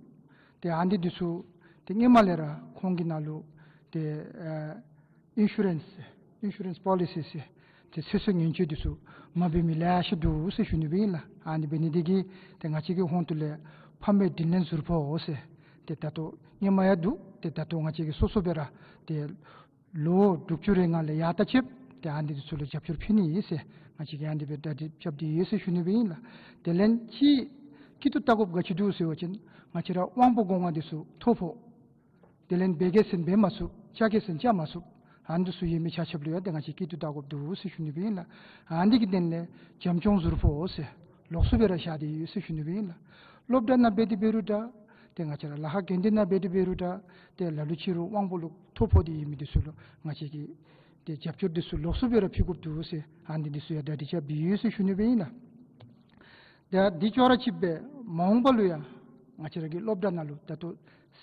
ཏེ་ཨ་ནི་འདི་ཚུ་ཏེ་སྔོན་མ་ལས་ར་ཁོང་གི་ནང་ལུ་ཏེ་ཨ་ཨིན་ཤུ་རེནསི་ཨིན་ཤུ་རེནསི་པོ་ལི་སི་ཟེར་ཏེ་ཚེ་སྲོག་ཉེན་བཅོལ་འདི་ཚུ་མ་འབད་མི་ལེ་ཤ་འདུག་ཟེར་ཞུ་ནི་སྦེ་ཨིན་ལགས། ཨ་ནི་འབད་ནི་འདི་གིས་ཏེ་ང་བཅས་ཀྱི་ཧོངས་ཏོ་ལས་ཕམ་པའི་དྲིན་ལན་ཟུར་ཕོག་ཟེར་ཏེ་ད་ལྟོ་སྔོན་མ་ཡང་འདུག། ཏེ་ད་ལྟོ་ང་བཅས་ཀྱིས་སོ་སོ་སྦེ་ར་ཏེ་ལོ་དྲུག་ཅུ་རེ་ལྔ་ལས་ཡར་ལྟ་ཆེབ་ཏེ་ཨ་ནི་འདི་ཚུ་ལུ་རྒྱབ་སྐྱོར་ཕུལ་ནི་ཨིན་ཟེར་ང་བཅས་ཀྱིས་ཨ་ནི་སྦེ་གྲ་སྒྲིག་རྐྱབ་སྟེ་ཡོད་ཟེར་ཞུ་ནི་སྦེ་ཨིན་ལགས། དེ་ལས་ཅིག་སྐྱིད་སྡུག་བལྟ་དགོཔ་ག་ཅི་འདུག་ཟེར་བ་ཅིན་ང་བཅས་ར་དབང་པོ་སྒོ་ལྔ་འདི་ཚུ་ཐོ་ཕོག། དེ་ལས་འབད་གེ་ཟེར་འབད་མ་ཚུགས། བཅའ་གེ་ཟེར་བཅའ་མ་ཚུགས། ཨ་ནི་འདི་ཚུ་ཡོད་མི་ཆ་ཁྱབ་ལུ་ཡང་ཏེ་ང་བཅས་སྐྱིད་སྡུག་བལྟ་དགོཔ་འདུག་ཟེར་ཞུ་ནི་སྦེ་ཨིན་ལགས། ཨ་ནི་གི་དོན་ལས་བྱམས་སྐྱོང་ཟུར་ཕོག་ཟེར་ལོགས་སུ་སྦེ་ར་བཞག་སྟེ་ཡོད་ཟེར་ཞུ་ནི་སྦེ་ཨིན་ལགས། སློབ་གྲྭ་ནང་འབད་དེ་འབད་རུང་འདྲ། ཏེ་ང་བཅས་ར་ལཱ་ཁག་དགོན་སྡེ་ནང་འབད་དེ་འབད་རུང་འདྲ། ཏེ་ལ་ལུ་ཅིག་རུང་དབང་པོ་ལུ་ཐོ་ཕོག་སྟེ་ཡོད་མི་འདི་ཚུ་ལུ་ང་བཅས་ཀྱིས་ཏེ་རྒྱབ་སྐྱོར་འདི་ཚུ་ལོགས་སུ་སྦེ་ར་ཕུལ་དགོཔ་འདུག་ཟེར་ཨ་ནི་འདི་ཚུ་ཡང་གྲ་སྒྲིག་རྐྱབ་སྟེ་ཡོད་ཟེར་ཞུ་ནི་སྦེ་ཨིན་ལགས། ད་འདི་ཅོག་ར་གཅིག་སྦེ་མ་འོངས་པ་ལུ་ཡང་ང་བཅས་ར་གི་སློབ་གྲྭ་ནང་ལུ་ད་ལྟོ་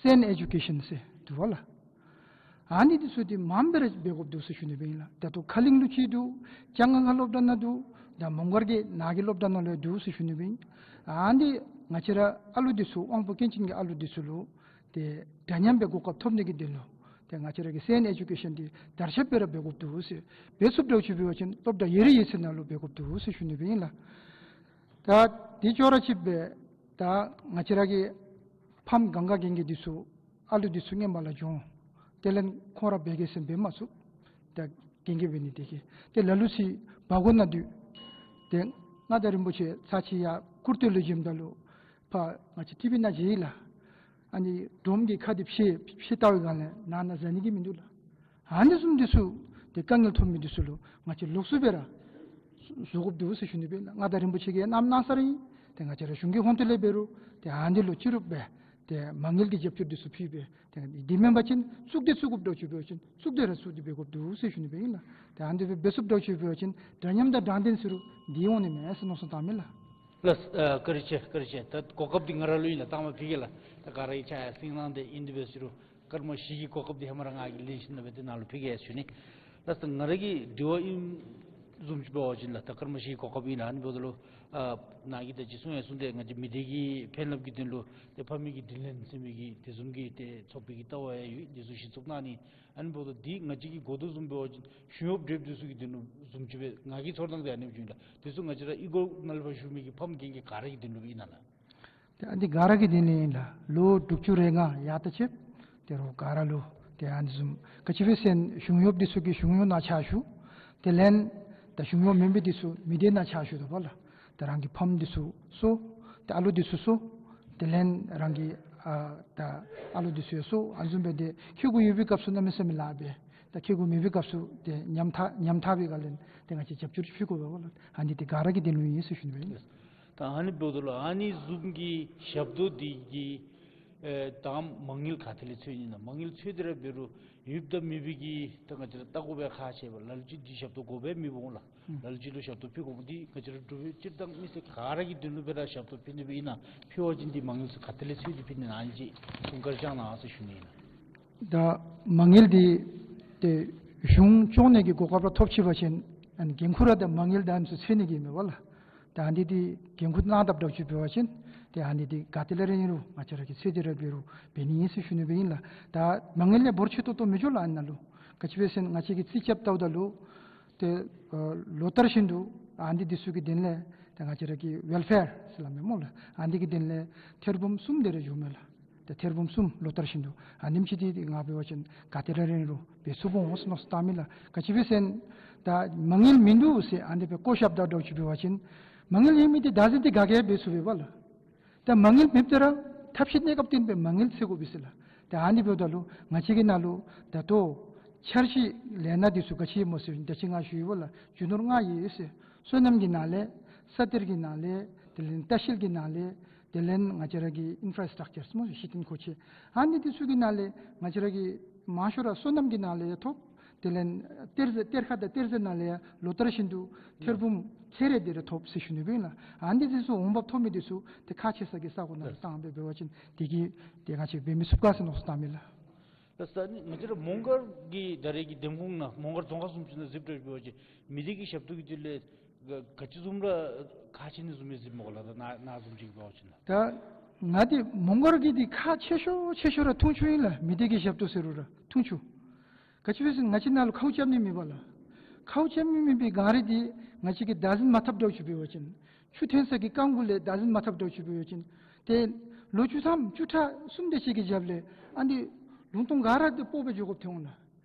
སེནཊ་ཨེ་ཌུ་ཀེ་ཤཱན་ཟེར་འདུག་པ་ལགས། ཨ་ནི་འདི་ཚུ་འདི་མངམ་སྦེ་ར་འབད་དགོཔ་འདུག་ཟེར་ཞུ་ནི་སྦེ་ཨིན་ལགས། ད་ལྟོ་ཁ་གླིང་ལུ་ཅིག་འདུག། ལྕང་སྒང་ག་སློབ་གྲྭ་ནང་འདུག། ད་མོང་སྒར་གྱི་ནཱ་གི་སློབ་གྲྭ་ནང་ལུ་ཡང་འདུག་ཟེར་ཞུ་ནི་སྦེ་ཨིན། ཨ་ནི་ང་བཅས་ར་ཨ་ལུ་འདི་ཚུ་དབང་པོ་སྐྱོན་ཅན་གྱི་ཨ་ལུ་འདི་ཚུ་ལུ་ཏེ་འདྲ་མཉམ་སྦེ་གོ་སྐབས་ཐོབ་ནི་གི་དོན་ལུ་ཏེ་ང་བཅས་ར་གི་སེནཊ་ཨེ་ཌུ་ཀེ་ཤཱན་འདི་དར་ཁྱབ་སྦེ་ར་འབད་དགོཔ་འདུག་ཟེར། འབད་ཚུགསཔ་འདྲཝ་ཅིག་འབད་བ་ཅིན་སློབ་གྲྭ་ཡོད་རིགས་ཡོད་ཚད་ནང་ལུ་འབད་དགོཔ་འདུག་ཟེར་ཞུ་ནི་སྦེ་ཨིན་ལགས། ད་འདི་ཅོག་ར་གཅིག་སྦེ་ད་ང་བཅས་ར་གི་ཕམ་གང་ག་རྒན་རྒས་འདི་ཚུ་ཨ་ལུ་འདི་ཚུ་སྔོན་མ་ལས་བྱོན། དེ་ལས་ཁོང་ར་འབད་གེ་ཟེར་འབད་མ་ཚུགས། ད་རྒན་རྒས་འབད་ནི་དེ་གིས་ཏེ་ལ་ལུ་ཅིག་བར་སྐོར་ནང་འདུག། ཏེ་མངའ་བདག་རིན་པོ་ཆེ་ཚར་ཅིག་ཡར་སྐུ་སྟོད་ལུ་བྱོནམ་ད་ལུ་ཕར་ང་བཅས་ཊི་བི་ནང་མཇལ་ཡི་ལགས། ཨ་ནི་སྒྲོམ་གྱི་ཁ་འདི་ཕྱེ་ཕྱེ་བལྟ་བའི་སྒང་ལས་ནང་ན་བཟའ་ནི་གི་མིན་འདུག་ལགས། ཨ་ནི་བཟུམ་འདི་ཚུ་ཏེ་དཀའ་ངལ་ཐོབ་མི་འདི་ཚུ་ལུ་ང་བཅས་ལོགས་སུ་སྦེ་ར་བཟོ་དགོཔ་འདུག་ཟེར་ཞུ་ནི་སྦེ་ཨིན་ལགས། མངའ་བདག་རིན་པོ་ཆེ་གིས་གནང་གནང་ས་ར་ཨིན། ཏེ་ང་བཅས་ར་གཞུང་གི་ཧོངས་ཏོ་ལས་འབད་རུང་ཏེ་ཨ་ནི་ལུ་ཅི་རུང་སྦེ་ཏེ་མ་དངུལ་གྱི་རྒྱབ་སྐྱོར་འདི་ཚུ་ཕུལ་སྦེ་ཏེ་འདི་མེན་པ་ཅིན་བཙུགས་ཏེ་བཙུགས་དགོཔ་འདྲཝ་ཅིག་འབད་བ་ཅིན་བཙུགས་ཏེ་ར་བཙུགས་ཏེ་འབད་དགོཔ་འདུག་ཟེར་ཞུ་ནི་སྦེ་ཨིན་ལགས། ཏེ་ཨ་ནི་འདི་སྦེ་འབད་ཚུགསཔ་འདྲཝ་ཅིག་འབད་བ་ཅིན་འདྲ་མཉམ་དང་དྲང་བདེན་ཟེར་རུང་འདི་འོང་ནི་མས་ཟེར་མནོ་བསམ་བཏངམ་ཨིན་ལགས། ལགས་སོ། ཨ་བཀའ་དྲིན་ཆེ་བཀའ་དྲིན་ཆེ། ད་གོ་སྐབས་འདི་ང་ར་ལུ་ཨིན་ལགས། ད་མ་ཕུལ་གེ་ལགས། ད་ག་ར་གིས་ཕྱག་ཡར་སེང་གནང་སྟེ་ཨིན། དེ་འབད་ཟེར་རུང་སྐར་མ་བཞི་གི་གོ་སྐབས་འདི་ཧེ་མ་ར་ང་གིས་ལེན་ཞིནམ་ལས་སྦེ་ཏེ་ནཱ་ལུ་ཕུལ་གེ་ཟེར་ཞུ་ནི། ལགས་སོ། ང་ར་གི་དྲི་བ་ཨིནམ་བཟུམ་ཅིག་འབད་བ་ཅིན་ལགས་ད་སྐར་མ་བཞི་གི་གོ་སྐབས་ཨིན་ལགས། ཨ་ནི་འབདཝ་ད་ལུ་ཨ་ནཱ་གིས་ད་ཅི་གསུང་ཡང་གསུངས་ཏེ་ང་བཅས་མི་སྡེ་གི་ཕན་རླབས་ཀྱི་དོན་ལུ་ཏེ་ཕ་མའི་གི་དྲིན་ལན་ཟེར་མི་གི་དེ་བཟུམ་གྱི་ཏེ་ཚོགས་པའི་གི་ལྟ་བ་ཡང་ཡོད། འདི་ཚུ་གཞི་བཙུགས་གནང་ནི། ཨ་ནི་འབདཝ་ད་འདི་ང་བཅས་ཀྱིས་གོ་དོ་བཟུམ་འབད་བ་ཅིན་གཞུང་གཡོགཔ་བགྲེསཔ་འདི་ཚུ་གི་དོན་ལུ་བཟུམ་ཅིག་སྦེ་ང་གིས་ཚོར་སྣང་འདི་ཨ་ནེམ་བྱུང་ཡི་ལགས། འདི་ཚུ་ང་བཅས་ར་གཡུས་སྒོ་ནང་ལས་ཕར་བཞུགས་མི་གི་ཕམ་རྒན་རྒས་ག་ར་གི་དོན་ལུ་ཨིན་ན་ལགས། ཏེ་ཨ་ནི་ག་ར་གི་དོན་ལུ་ཨིན་ལགས། ལོ་དྲུག་ཅུ་རེ་ལྔ་ཡར་ལྟ་ཆེབ། ཏེ་རོགས་ག་ར་ལུ་ཏེ་ཨ་ནི་བཟུམ་ག་ཅི་སྦེ་ཟེར་ན་གཞུང་གཡོགཔ་འདི་ཚུ་གིས་གཞུང་གཡོག་ནང་ཕྱག་ཞུ། དེ་ལས་ད་གཞུང་གཡོག་མེན་པའི་འདི་ཚུ་མི་སྡེ་ནང་ཕྱག་ཞུ་དོ་བ་ལགས། ཏེ་རང་གི་ཕམ་འདི་ཚུ་གསོ། ཏེ་ཨ་ལུ་འདི་ཚུ་གསོ། དེ་ལས་རང་གི་ ཨ་ད་ཨ་ལོ་འདི་ཚུ་ཡང་གསོ་ཨ་ནི་བཟུམ་སྦེ་ཏེ་ཁེ་གུ་ཡོད་པའི་སྐབས་སུ་གནམ་མེད་ས་མེད་ལཱ་འབད། ད་ཁེ་གུ་མེད་པའི་སྐབས་སུ་ཏེ་ཉམ་ཐག་ཉམ་ཐག་པའི་སྒང་ལས་ཏེ་ང་བཅས་རྒྱབ་སྐྱོར་ཕུལ་དགོ་པས་ལགས། ཨ་ནི་འདི་ག་ར་གི་དོན་ལུ་ཨིན་ཟེར་ཞུ་ནི་སྦེ་ཨིན། ད་ཨ་ནི་འབདཝ་ད་ལུ་ཨ་ནི་བཟུམ་གྱི་ཞབས་ཏོག་འདི་གི་ཨེ་ད་མ་དངུལ་ག་ཏེ་ལས་འཚོལ་ནི་ཨིན་ན། མ་དངུལ་འཚོལ་ཏེ་ར་འབད་རུང་ཡོདཔ་དང་མེད་པའི་གི་ད་ང་བཅས་ར་ལྟ་དགོ་པའི་ཁག་ཆེ་བས། ལ་ལུ་ཅིག་འདི་ཞབས་ཏོག་དགོ་པས་མི་འོང་ལགས། ལ་ལུ་ཅིག་ལུ་ཞབས་ཏོག་ཕུལ་དགོཔ་འདི་ང་བཅས་ར་འབྲུག་པའི་སྤྱིར་བཏང་མི་སེར་ག་ར་གི་དོན་ལུ་སྦེ་ར་ཞབས་ཏོག་ཕུལ་ནི་སྦེ་ཨིན་ན། ཕུལ་བ་ཅིན་འདི་མ་དངུལ་ཚུ་ག་ཏེ་ལས་འཚོལ་ཏེ་ཕུལ་ནི་ཨིན་ན་ཨ་ནི་ཅིག་གསུང་བཀའ་བཅག་གནང་ཟེར་ཞུ་ནི་ཨིན། ད་མ་དངུལ་འདི་ཏེ་གཞུང་སྐྱོང་ནི་གི་གོ་སྐབས་ར་ཐོབ་ཅི་པ་ཅིན་ཨ་ནི་འགན་ཁུར་ར་ད་མ་དངུལ་ད་ཨ་ནི་ཚུ་འཚོལ་ནི་གི་མེན་པ་ལགས། ད་ཨ་ནི་འདི་འགན་ཁུར་གནང་དཔ་འདྲཝ་ཅིག་འབད་བ་ཅིན་ཏེ་ཨ་ནི་འདི་ག་ཏེ་ལས་ར་ཨིན་རུང་ང་བཅས་ར་གིས་འཚོལ་ཏེ་ར་འབད་རུང་འབད་ནི་ཨིན་ཟེར་ཞུ་ནི་སྦེ་ཨིན་ལགས། ད་མ་དངུལ་ལས་འབོར་ཆེ་ཏོག་ཏོ་མི་འགྱོ་ལགས་ཨ་ནཱ་ལུ། ག་ཅི་སྦེ་ཟེར་ན་ང་བཅས་ཀྱིས་རྩིས་རྐྱབ་བལྟཝ་ད་ལུ་ཏེ་ཨ་ལོ་ལྟར་བཞིན་དུ་ཨ་ནི་འདི་ཚུ་གི་དོན་ལས་ཏེ་ང་བཅས་ར་གི་ཝེལ་ཕེར་ཟེར་སླབ་མས་སྨོ་ལགས། ཨ་ནི་འདི་གི་དོན་ལས་ཐེར་འབུམ་གསུམ་དེ་ར་འགྱོཝ་མས་ལགས། ཏེ་ཐེར་འབུམ་གསུམ་ལོ་ལྟར་བཞིན་དུ་ཨ་ནེམ་ཅིག་འདི་ཏེ་ང་འབད་བ་ཅིན་ག་ཏེ་ར་ར་ཨིན་རུང་འབད་ཚུགསཔ་འོང་ཟེར་མནོ་བསམ་བཏངམ་ཨིན་ལགས། ག་ཅི་སྦེ་ཟེར་ན་ད་མ་དངུལ་མིན་འདུག་ཟེར་ཨ་ནི་སྦེ་བཀོ་བཞགཔ་ད་འདྲཝ་ཅིག་འབད་བ་ཅིན་མ་དངུལ་ཡོད་མི་འདི་བདག་འཛིན་འདི་ག་གིས་འབད་ཚུགས་པས་པ་ལགས། ད་མ་དངུལ་མེདཔ་ད་ར་ཐབས་ཤེས་གནས་སྐབས་བརྟེན་སྦེ་མ་དངུལ་འཚོལ་དགོ་པས་ཟེར་ལགས། ད་ཨ་ནི་འབདཝ་ད་ལུ་ང་བཅས་ཀྱི་ནང་ལུ་ད་ལྟོ་འཆར་གཞི་ལས་སྣ་འདི་ཚུ་ག་ཅི་ཡོད་སྨོ་ཟེར་བ་ཅིན་ད་ཅི་ང་ཞུ་ཡི་པ་ལགས། རྒྱུ་ནོར་ལྔ་ཡོད་ཟེར། སོ་ནམ་གྱི་ནང་ལས་ས་གཏེར་གྱི་ནང་ལས་དེ་ལས་ལྟ་བཤལ་གྱི་ནང་ལས་དེ་ལས་ང་བཅས་ར་གི་ཨིན་ཕ་ར་སི་ཊག་ཅར་སྨོ་གཞི་རྟེན་མཁོ་ཆས་ཨ་ནི་འདི་ཚུ་གི་ནང་ལས་ང་བཅས་ར་གི་མང་ཤོས་ར་སོ་ནམ་གྱི་ནང་ལས་ཡང་ཐོབ། དེ་ལས་གཏེར་རྫས་གཏེར་ཁ་དང་གཏེར་རྫས་ནང་ལས་ཡང་ལོ་ལྟར་བཞིན་དུ་ཐེར་འབུམ་ཁལ་རེ་དེ་ར་ཐོབ་ཟེར་ཞུ་ནི་སྦེ་ཨིན་ལགས། ཨ་ནི་འདི་ཚུ་འོང་འབབ་ཐོབ་མི་འདི་ཚུ་ཏེ་ཁག་ཆེ་ས་གི་ས་གོ་ནང་ལུ་བཏང་སྦེ་འབད་བ་ཅིན་དེ་གིས་ཏེ་ང་བཅས་འབད་མི་ཚུགས་ག་ཟེར་མནོ་བསམ་བཏངམ་ཨིན་ལགས། ལགས་སོ། ད་ནི་ང་བཅས་ར་མོང་སྒར་གྱི་ད་རེས་ཀྱི་འདེམས་ཁོངས་ནང་མོང་སྒར་རྫོང་ཁག་སུམ་ཅུ་ནང་གཟིགས་འབད་བ་ཅིན་མི་སྡེ་གི་ཞབས་ཏོག་གི་དོན་ལས་ག་ཅི་བཟུམ་ར་ཁག་ཆེ་ནི་བཟུམ་སྦེ་གཟིགས་སྨོ་ལགས། ད་ནཱ་ནཱ་བཟུམ་ཅིག་འབད་བ་ཅིན་ལགས། ད་ང་འདི་མོང་སྒར་གྱི་འདི་ཁག་ཆེ་ཤོས་ཆེ་ཤོས་ར་འཐུང་ཆུ་ཨིན་ལགས། མི་སྡེ་གི་ཞབས་ཏོག་ཟེར་རུང་ར་འཐུང་ཆུ། ག་ཅི་སྦེ་ཟེར་ན་ང་བཅས་ནཱ་ལུ་ཁཝ་རྐྱབ་ནི་མེད་པ་ལགས། ཁཝ་རྐྱབ་ནི་མེད་པའི་ག་ར་འདི་ང་བཅས་ཀྱིས་བདག་འཛིན་མ་འཐབ་འདྲཝ་ཅིག་འབད་བ་ཅིན་ཆུ་འཐོན་ས་གི་རྐང་གུ་ལས་བདག་འཛིན་མ་འཐབ་འདྲཝ་ཅིག་འབད་བ་ཅིན་ཏེ་ལོ་བཅུ་ཐམ་བཅུ་ཕྲག་གསུམ་དེ་ཅིག་གི་རྒྱབ་ལས་ཨ་ནི་ལུང་སྟོང་ག་ར་འདི་སྤོ་སྦེ་འགྱོ་དགོཔ་ཐོན་འོང་ལགས།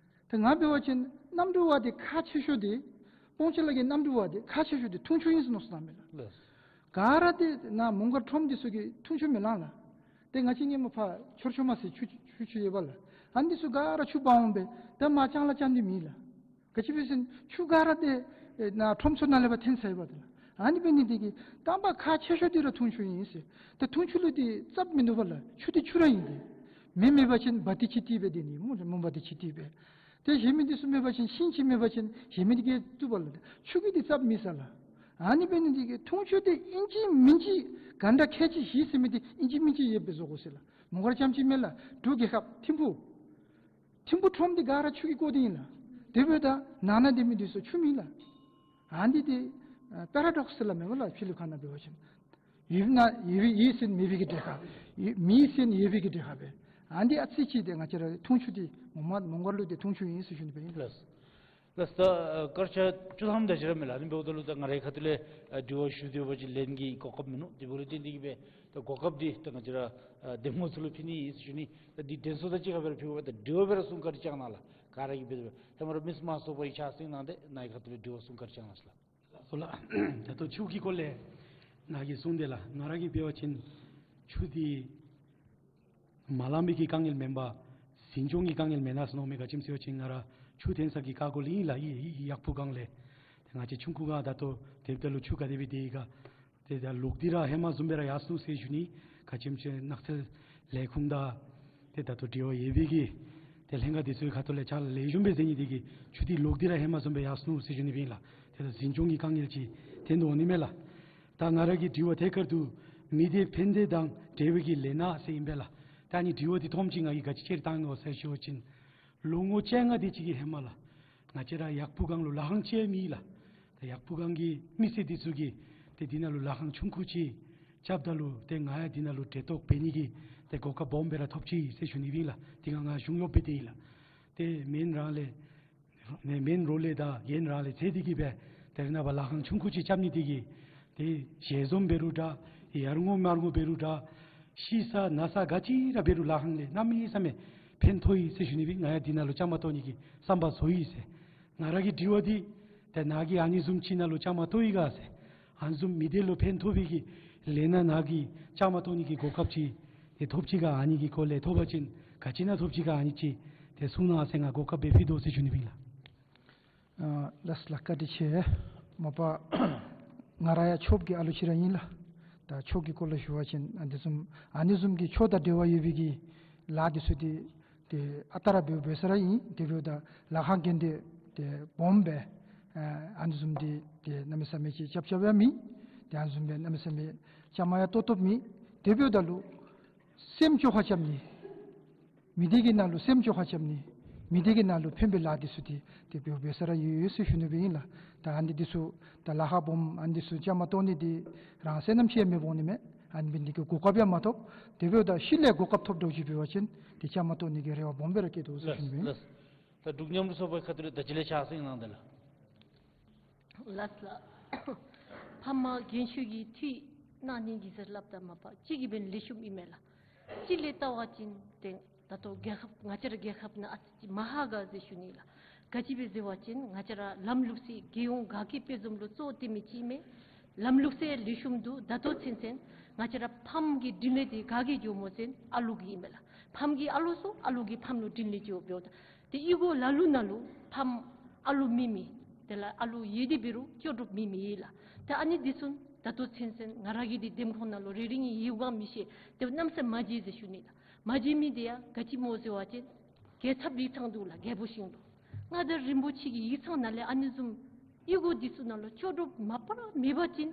ད་ང་འབད་བ་ཅིན་གནམ་གྲུ་བ་འདི་ཁག་ཆེ་ཤོས་འདི་སྤོང་ཆེ་ལ་གི་གནམ་གྲུ་བ་འདི་ཁག་ཆེ་ཤོས་འདི་འཐུང་ཆུ་ཨིན་ཟེར་མནོ་བསམ་བཏངམ་ཨིན་ལགས། ལགས། ག་ར་འདི་ནཱ་མོང་སྒར་ཁྲོམ་འདི་ཚུ་གི་འཐུང་ཆུ་མི་ལང་ལགས། ཏེ་ང་བཅས་སྔོན་མ་ཕར་ཆོར་ཆོ་མ་ཟེར་ཆུ་ཆུ་ཆུ་ཡོད་པ་ལགས། ཨ་ནི་འདི་ཚུ་ག་ར་ཆུ་འབག་འོང་སྦེ་ད་མར་ལྕང་ལ་རྐྱབ་ནི་མེད་ལགས། ག་ཅི་སྦེ་ཟེར་ན་ཆུ་ག་ར་འདི་ཨེ་ནཱ་ཁྲོམ་ཚུ་ནང་ལས་ཕར་འཐོན་ཚར་ཡོད་པ་ད་ལགས། ཨ་ནི་འབད་ནི་འདི་གིས་དང་པ་ཁག་ཆེ་ཤོས་འདི་ར་འཐུང་ཆུ་ཨིན་ཟེར། ད་འཐུང་ཆུ་ལུ་འདི་རྩབ་མིན་འདུག་པ་ལགས། ཆུ་འདི་ཆུ་ར་ཨིན་ཏེ། མེ་མེད་པ་ཅིན་བ་ཏི་ཅིག་བཏེག་སྦེ་སྡོད་ནི་སྨོ་ལགས། མོ་བ་ཏི་ཅིག་བཏེག་སྦེ། ཏེ་གཞན་མི་འདི་ཚུ་མེད་པ་ཅིན་ཤིང་ཅིག་མེད་པ་ཅིན་གཞན་མི་འདི་གིས་བཏུབ་པ་ལགས། ཆུ་གི་འདི་རྩབ་མེད་ས་ལགས། ཨ་ནི་འབད་ནི་འདི་གིས་འཐུང་ཆུ་འདི་ཨིན་ཅི་མིན་ཅི་ག་འདྲ་ཁལ་གཅིག་བཞི་ཟེར་མི་འདི་ཨིན་ཅི་མིན་ཅི་ཡོདཔ་སྦེ་བཟོ་དགོ་ཟེར་ལགས། མོང་སྒར་རྐྱངམ་ཅིག་མེན་ལགས། འབྲུག་རྒྱལ་ཁབ་ཐིམ་ཕུ་ཐིམ་ཕུ་ཁྲོམ་འདི་ག་ར་ཆུ་གིས་བསྐོར་ཏེ་ཨིན་ལགས། དེ་འབདཝ་ད་ནང་ན་སྡོད་མི་འདི་ཚུ་ཆུ་མེད་ལགས། ཨ་ནི་འདི་ཨ་པེ་ར་ཌོགསི་ཟེར་སླབ་མས་གོ་ལགས། ཕྱི་ལུ་ཁ་ནང་འབད་བ་ཅིན་ཡོད་ན་ཡོད་པའི་ཡོད་ཟེར་ན་མེད་པའི་གི་གྲས་ཁར་ཡོད་མེད་ཟེར་ན་ཡོད་པའི་གི་གྲས་ཁར་སྦེ། ཨ་ནི་འདི་ཨ་ཙི་ཅིག་འདི་ང་བཅས་ར་འཐུང་ཆུ་འདི་ངོ་མ་མོང་སྒར་ལུ་འདི་འཐུང་ཆུ་ཨིན་ཟེར་ཞུ་ནི་སྦེ་ཨིན། ལགས། ལགས་སོ། ད་སྐར་ཆ་བཅུ་ཐམ་དེ་ཅིག་ར་མས་ལགས། ཨ་ནི་འབདཝ་ད་ལུ་ད་ང་རའི་ཁ་ཐུག་ལས་ཨ་དྲི་བ་ཞུ་སྡོད་པ་ཅིན་ལན་གྱི་གོ་སྐབས་མིན་ནུག། དེ་འབདཝ་ལས་བརྟེན་ཏེ་གིས་སྦེ་ད་གོ་སྐབས་འདི་ད་ང་བཅས་ར་ཨ་འདེམས་ངོ་ཚུ་ལུ་ཕུལ་ནི་ཨིན་ཟེར་ཞུ་ནི། ད་འདི་དྲན་གསོ་དང་གཅིག་ཁར་སྦེ་ར་ཕུལ་བ། ད་དྲི་བ་སྦེ་ར་གསུང་བཀའ་དྲིན་བསྐྱང་གནང་ལགས། ག་ར་གིས་འབད་དེ་སྦེ་ཧེ་མ་ར་མི་སེར་དམངས་གཙོའི་ཡིག་ཆ་གཟིགས་གནང་སྟེ་ནཱ་གི་ཁ་ཐུག་ལས་དྲི་བ་གསུང་བཀའ་དྲིན་བསྐྱང་གནང་ཟེར་ལགས། ལགས་སོ་ལགས། ད་ལྟོ་ཆུ་གི་སྐོར་ལས་ནཱ་གིས་གསུངས་ཏེ་ལགས། ང་ར་གིས་འབད་བ་ཅིན་ཆུ་འདི་མ་ལང་པའི་གི་དཀའ་ངལ་མེན་པར་འཛིན་སྐྱོང་གི་དཀའ་ངལ་མེན་ན་ཟེར་མནོཝ་མས། ག་ཅི་སྨོ་ཟེར་བ་ཅིན་ང་ར་ཆུ་འཐོན་ས་གི་ཁ་སྒོ་ལས་ཨིན་ལགས། ཡ་ཡ་ཡ་ཡག་ཕུ་སྒང་ལས། ཏེ་ང་བཅས་ཆུང་ཀུ་སྒང་ད་ལྟོ་དེ་འབདཝ་ད་ལུ་ཆུ་ག་དེ་སྦེ་དེ་ཡི་ག་ཏེ་ད་ལོག་སྟེ་ར་ཧེ་མ་བཟུམ་སྦེ་ར་ཡར་སོ་ནུག་ཟེར་ཞུ་ནི། ག་ཅི་སྨོ་ཟེར་ན་ནགས་ཚལ་ལས་ཁུངས་དང་ཏེ་ད་ལྟོ་འབྲེལ་བ་ཡོད་པའི་གི་ཏེ་ལྷན་ཁག་འདི་ཚུ་གི་ཁ་ཐུག་ལས་ཕྱག་ལཱ་ལེགས་ཤོམ་སྦེ་མཛད་ནི་དེ་གིས་ཆུ་འདི་ལོག་སྟེ་ར་ཧེ་མ་བཟུམ་སྦེ་ཡར་སོ་ནུག་ཟེར་ཞུ་ནི་སྦེ་ཨིན་ལགས། ཏེ་ད་འཛིན་སྐྱོང་གི་དཀའ་ངལ་ཅིག་ཐོན་དོ་འོང་ནི་མས་ལགས། ད་ང་ར་གི་དྲི་བ་ཐད་ཀར་དུ་མི་སྡེ་ཕན་བདེ་དང་འབྲེལ་བའི་གི་ལས་སྣ་ཟེར་ཨིན་པས་ལགས། ད་ཨ་ནི་དྲི་བ་འདི་ཐོནམ་ཅིག་ང་གིས་ག་ཅི་ཅིག་བཏང་ནུག་ཟེར་ཞུ་བ་ཅིན་ལོ་ངོ་བཅོ་ལྔ་དེ་ཅིག་གི་ཧེ་མ་ལགས། ང་བཅས་ར་ཡག་ཕུ་སྒང་ལུ་ལཱ་ཁང་ཅིག་མེད་ལགས། ད་ཡག་ཕུ་སྒང་གི་མི་སེར་འདི་ཚུ་གིས་ཏེ་འདི་ནང་ལུ་ལཱ་ཁང་ཆུང་ཀུ་ཅིག་རྐྱབ་ད་ལུ་ཏེ་ང་ཡང་འདི་ནང་ལུ་གྲལ་གཏོགས་འབད་ནི་གི་ཏེ་གོ་སྐབས་སྦོམ་སྦེ་ར་ཐོབ་ཅི་ཟེར་ཞུ་ནི་སྦེ་ཨིན་ལགས། དེ་སྒང་ང་གཞུང་གཡོགཔ་སྦེ་ཏེ་ཨིན་ལགས། ཏེ་མེན་རང་ལས་ནི་མེན་རོགས་ལས་དང་ཡན་རང་ལས་འཚོལ་ཏེ་གིས་སྦེ་ད་རེས་ནངས་པ་ལཱ་ཁང་ཆུང་ཀུ་ཅིག་རྐྱབ་ནི་དེ་གིས་ཏེ་ཞལ་འཛོམས་འབད་རུང་འདྲ་ཡར་ངོ་མར་ངོ་འབད་རུང་འདྲ་ཤི་ས་ན་ས་ག་ཅི་ར་འབད་རུང་ལཱ་ཁང་ལས་གནམ་མེད་ས་མེད་ཕན་ཐོགས་ཡི་ཟེར་ཞུ་ནི་སྦེ་ང་ཡང་འདི་ནང་ལུ་བཅའ་མར་གཏོགས་ནི་གི་བསམ་པ་བཟོ་ཡི་ཟེར། ང་ར་གི་དྲི་བ་འདི་ཏེ་ནཱ་གིས་ཨ་ནི་བཟུམ་ཅིག་ནང་ལུ་བཅའ་མར་གཏོགས་ཡི་ག་ཟེར། ཨ་ནི་བཟུམ་མི་སྡེ་ལུ་ཕན་ཐོགས་པའི་གི་ལས་སྣ་ནཱ་གིས་བཅའ་མར་གཏོགས་ནི་གི་གོ་སྐབས་ཅིག་ ཏེ་ཐོབ་ཅི་ག་ཨ་ནི་གི་སྐོར་ལས་ཐོབ་པ་ཅིན་ག་ཅི་ཨིན་ན་ཐོབ་ཅི་ག་ཨ་ནི་ཅིག་ཏེ་གསུང་གནང་ཟེར་ང་གོ་སྐབས་སྦེ་ཕུལ་དོ་ཟེར་ཞུ་ནི་ཨིན་ལགས། ཨ་ལགས་ལགས། བཀའ་དྲིན་ཆེ། མ་པ་ང་ར་ཡང་ཆོསཔ་གི་ཨ་ལུ་ཅིག་ར་ཨིན་ལགས། ད་ཆོས་ཀྱི་སྐོར་ལས་ཞུ་བ་ཅིན་ཨ་ནི་བཟུམ་ཨ་ནི་བཟུམ་གྱི་ཆོས་དང་འབྲེལ་བ་ཡོད་པའི་གི་ལཱ་འདི་ཚུ་འདི་ཏེ་ཨ་རྟག་ར་འབདཝ་འབད་ས་ར་ཨིན། དེ་འབདཝ་ད་ལཱ་ཁག་གི་འདི་ཏེ་སྦོམ་སྦེ་ཨ་ཨ་ནི་བཟུམ་འདི་ཏེ་གནམ་མེད་ས་མེད་ཅིག་རྐྱབ་རྐྱབ་ཡང་མེད། ཏེ་ཨ་ནི་བཟུམ་སྦེ་གནམ་མེད་ས་མེད་བཅའ་མར་ཡང་གཏོགས་གཏོགསཔ་མེད། དེ་འབདཝ་ད་ལུ་སེམས་བཅོས་ཁ་རྐྱབ་ནི་མི་སྡེ་གི་ནང་ལུ་སེམས་བཅོས་ཁ་རྐྱབ་ནི་མི་སྡེ་གི་ནང་ལུ་ཕན་པའི་ལཱ་འདི་ཚུ་འདི་ཏེ་འབདཝ་འབད་ས་ར་ཡོད་ཡོད་ཟེར་ཞུ་ནི་སྦེ་ཨིན་ལགས། ད་ཨ་ནི་འདི་ཚུ་ད་ལཱ་ཁག་སྦོམ་ཨ་ནི་འདི་ཚུ་བཅའ་མར་གཏོགས་ནི་འདི་རང་སོ་ནམ་ཅིག་ཡང་མི་འོང་ནི་མས། ཨ་ནི་འབད་ནི་འདི་གིས་གོ་སྐབས་ཡང་མ་ཐོབ། དེ་འབདཝ་ད་ཤུལ་ལས་གོ་སྐབས་ཐོབ་འགྱོ་ཅིག་འབད་བ་ཅིན་ཏེ་བཅའ་མར་གཏོགས་ནི་གི་རེ་བ་སྦོམ་སྦེ་ར་བསྐྱེད་དོ་ཟེར་ཞུ་ནི་སྦེ་ཨིན། ལགས་ལགས། ད་འབྲུག་མཉམ་རུབ་ཚོགས་པའི་ཁ་ཐུག་ལས་ད་ཅི་ལས་ཕྱག་སེང་གནང་དེ་ལགས། ལགས་ལགས། ཕམ་རྒན་ཤོས་ཀྱིས་འཐུས་གནང་ནི་གི་ཟེར་སླབ་ད་མ་པ་གཅིག་གིས་འབད་ན་ལེགས་ཤོམ་ཨིན་མས་ལགས། གཅིག་ལས་བལྟ་བ་ཅིན་ཏེ་ད་ལྟོ་རྒྱལ་ཁབ་ང་བཅས་ར་རྒྱལ་ཁབ་ནང་ཨ་ཙི་ཅིག་མ་ཧ་ག་ཟེར་ཞུ་ནི་ལགས། ག་ཅི་སྦེ་ཟེར་བ་ཅིན་ང་བཅས་ར་ལམ་ལུགས་སྲོལ་རྒྱལ་ཡོངས་དགའ་སྐྱིད་དཔལ་འཛོམས་ལུ་གཙོ་བོ་སྟོན་མི་ཅིག་ཨིན་མས། ལམ་ལུགས་སྲོལ་ལེགས་ཤོམ་འདུག། ད་ལྟོ་ཚུན་ཚོད་ང་བཅས་ར་ཕམ་གྱི་འཕྲིན་ལས་འདི་ག་གིས་འགྱོཝ་སྨོ་ཟེར་ན་ཨ་ལུ་གིས་ཨིན་མས་ལགས། ཕམ་གྱིས་ཨ་ལུ་བཟོ་ཨ་ལུ་གིས་ཕམ་ལུ་འཕྲིན་ལས་འགྱོ་འབདཝ་ད་ཏེ་གཡུས་སྒོ་ལ་ལུ་ནང་ལུ་ཕམ་ཨ་ལུ་མེད་མི་དེ་ལས་ཨ་ལུ་ཡོད་དེ་འབད་རུང་ལྕོགས་གྲུབ་མེད་མི་ཡོད་ལགས། ཏེ་ཨ་ནི་འདི་ཚུ་ད་ལྟོ་ཚུན་ཚོད་ང་ར་གི་འདི་འདེམས་ཁོངས་ནང་ལུ་རེ་རེ་གཉིས་ཡོད་ག་མི་ཤེས། ཏེ་གནམ་མེད་ས་མེད་མ་མཇལ་ཟེར་ཞུ་ནི་ལགས། མ་མཇལ་མི་འདི་ཡང་ག་ཅི་སྨོ་ཟེར་བ་ཅིན་རྒྱལ་ཚབ་ཡིག་ཚང་འདུག་ལགས། རྒྱལ་པོ་ཞིང་ལུ་མངའ་བདག་རིན་པོ་ཆེ་གི་ཡིག་ཚང་ནང་ལས་ཨ་ནི་བཟུམ་གཡུས་སྒོ་འདི་ཚུ་ནང་ལུ་ལྕོགས་གྲུབ་མ་པ་ར་མེད་པ་ཅིན་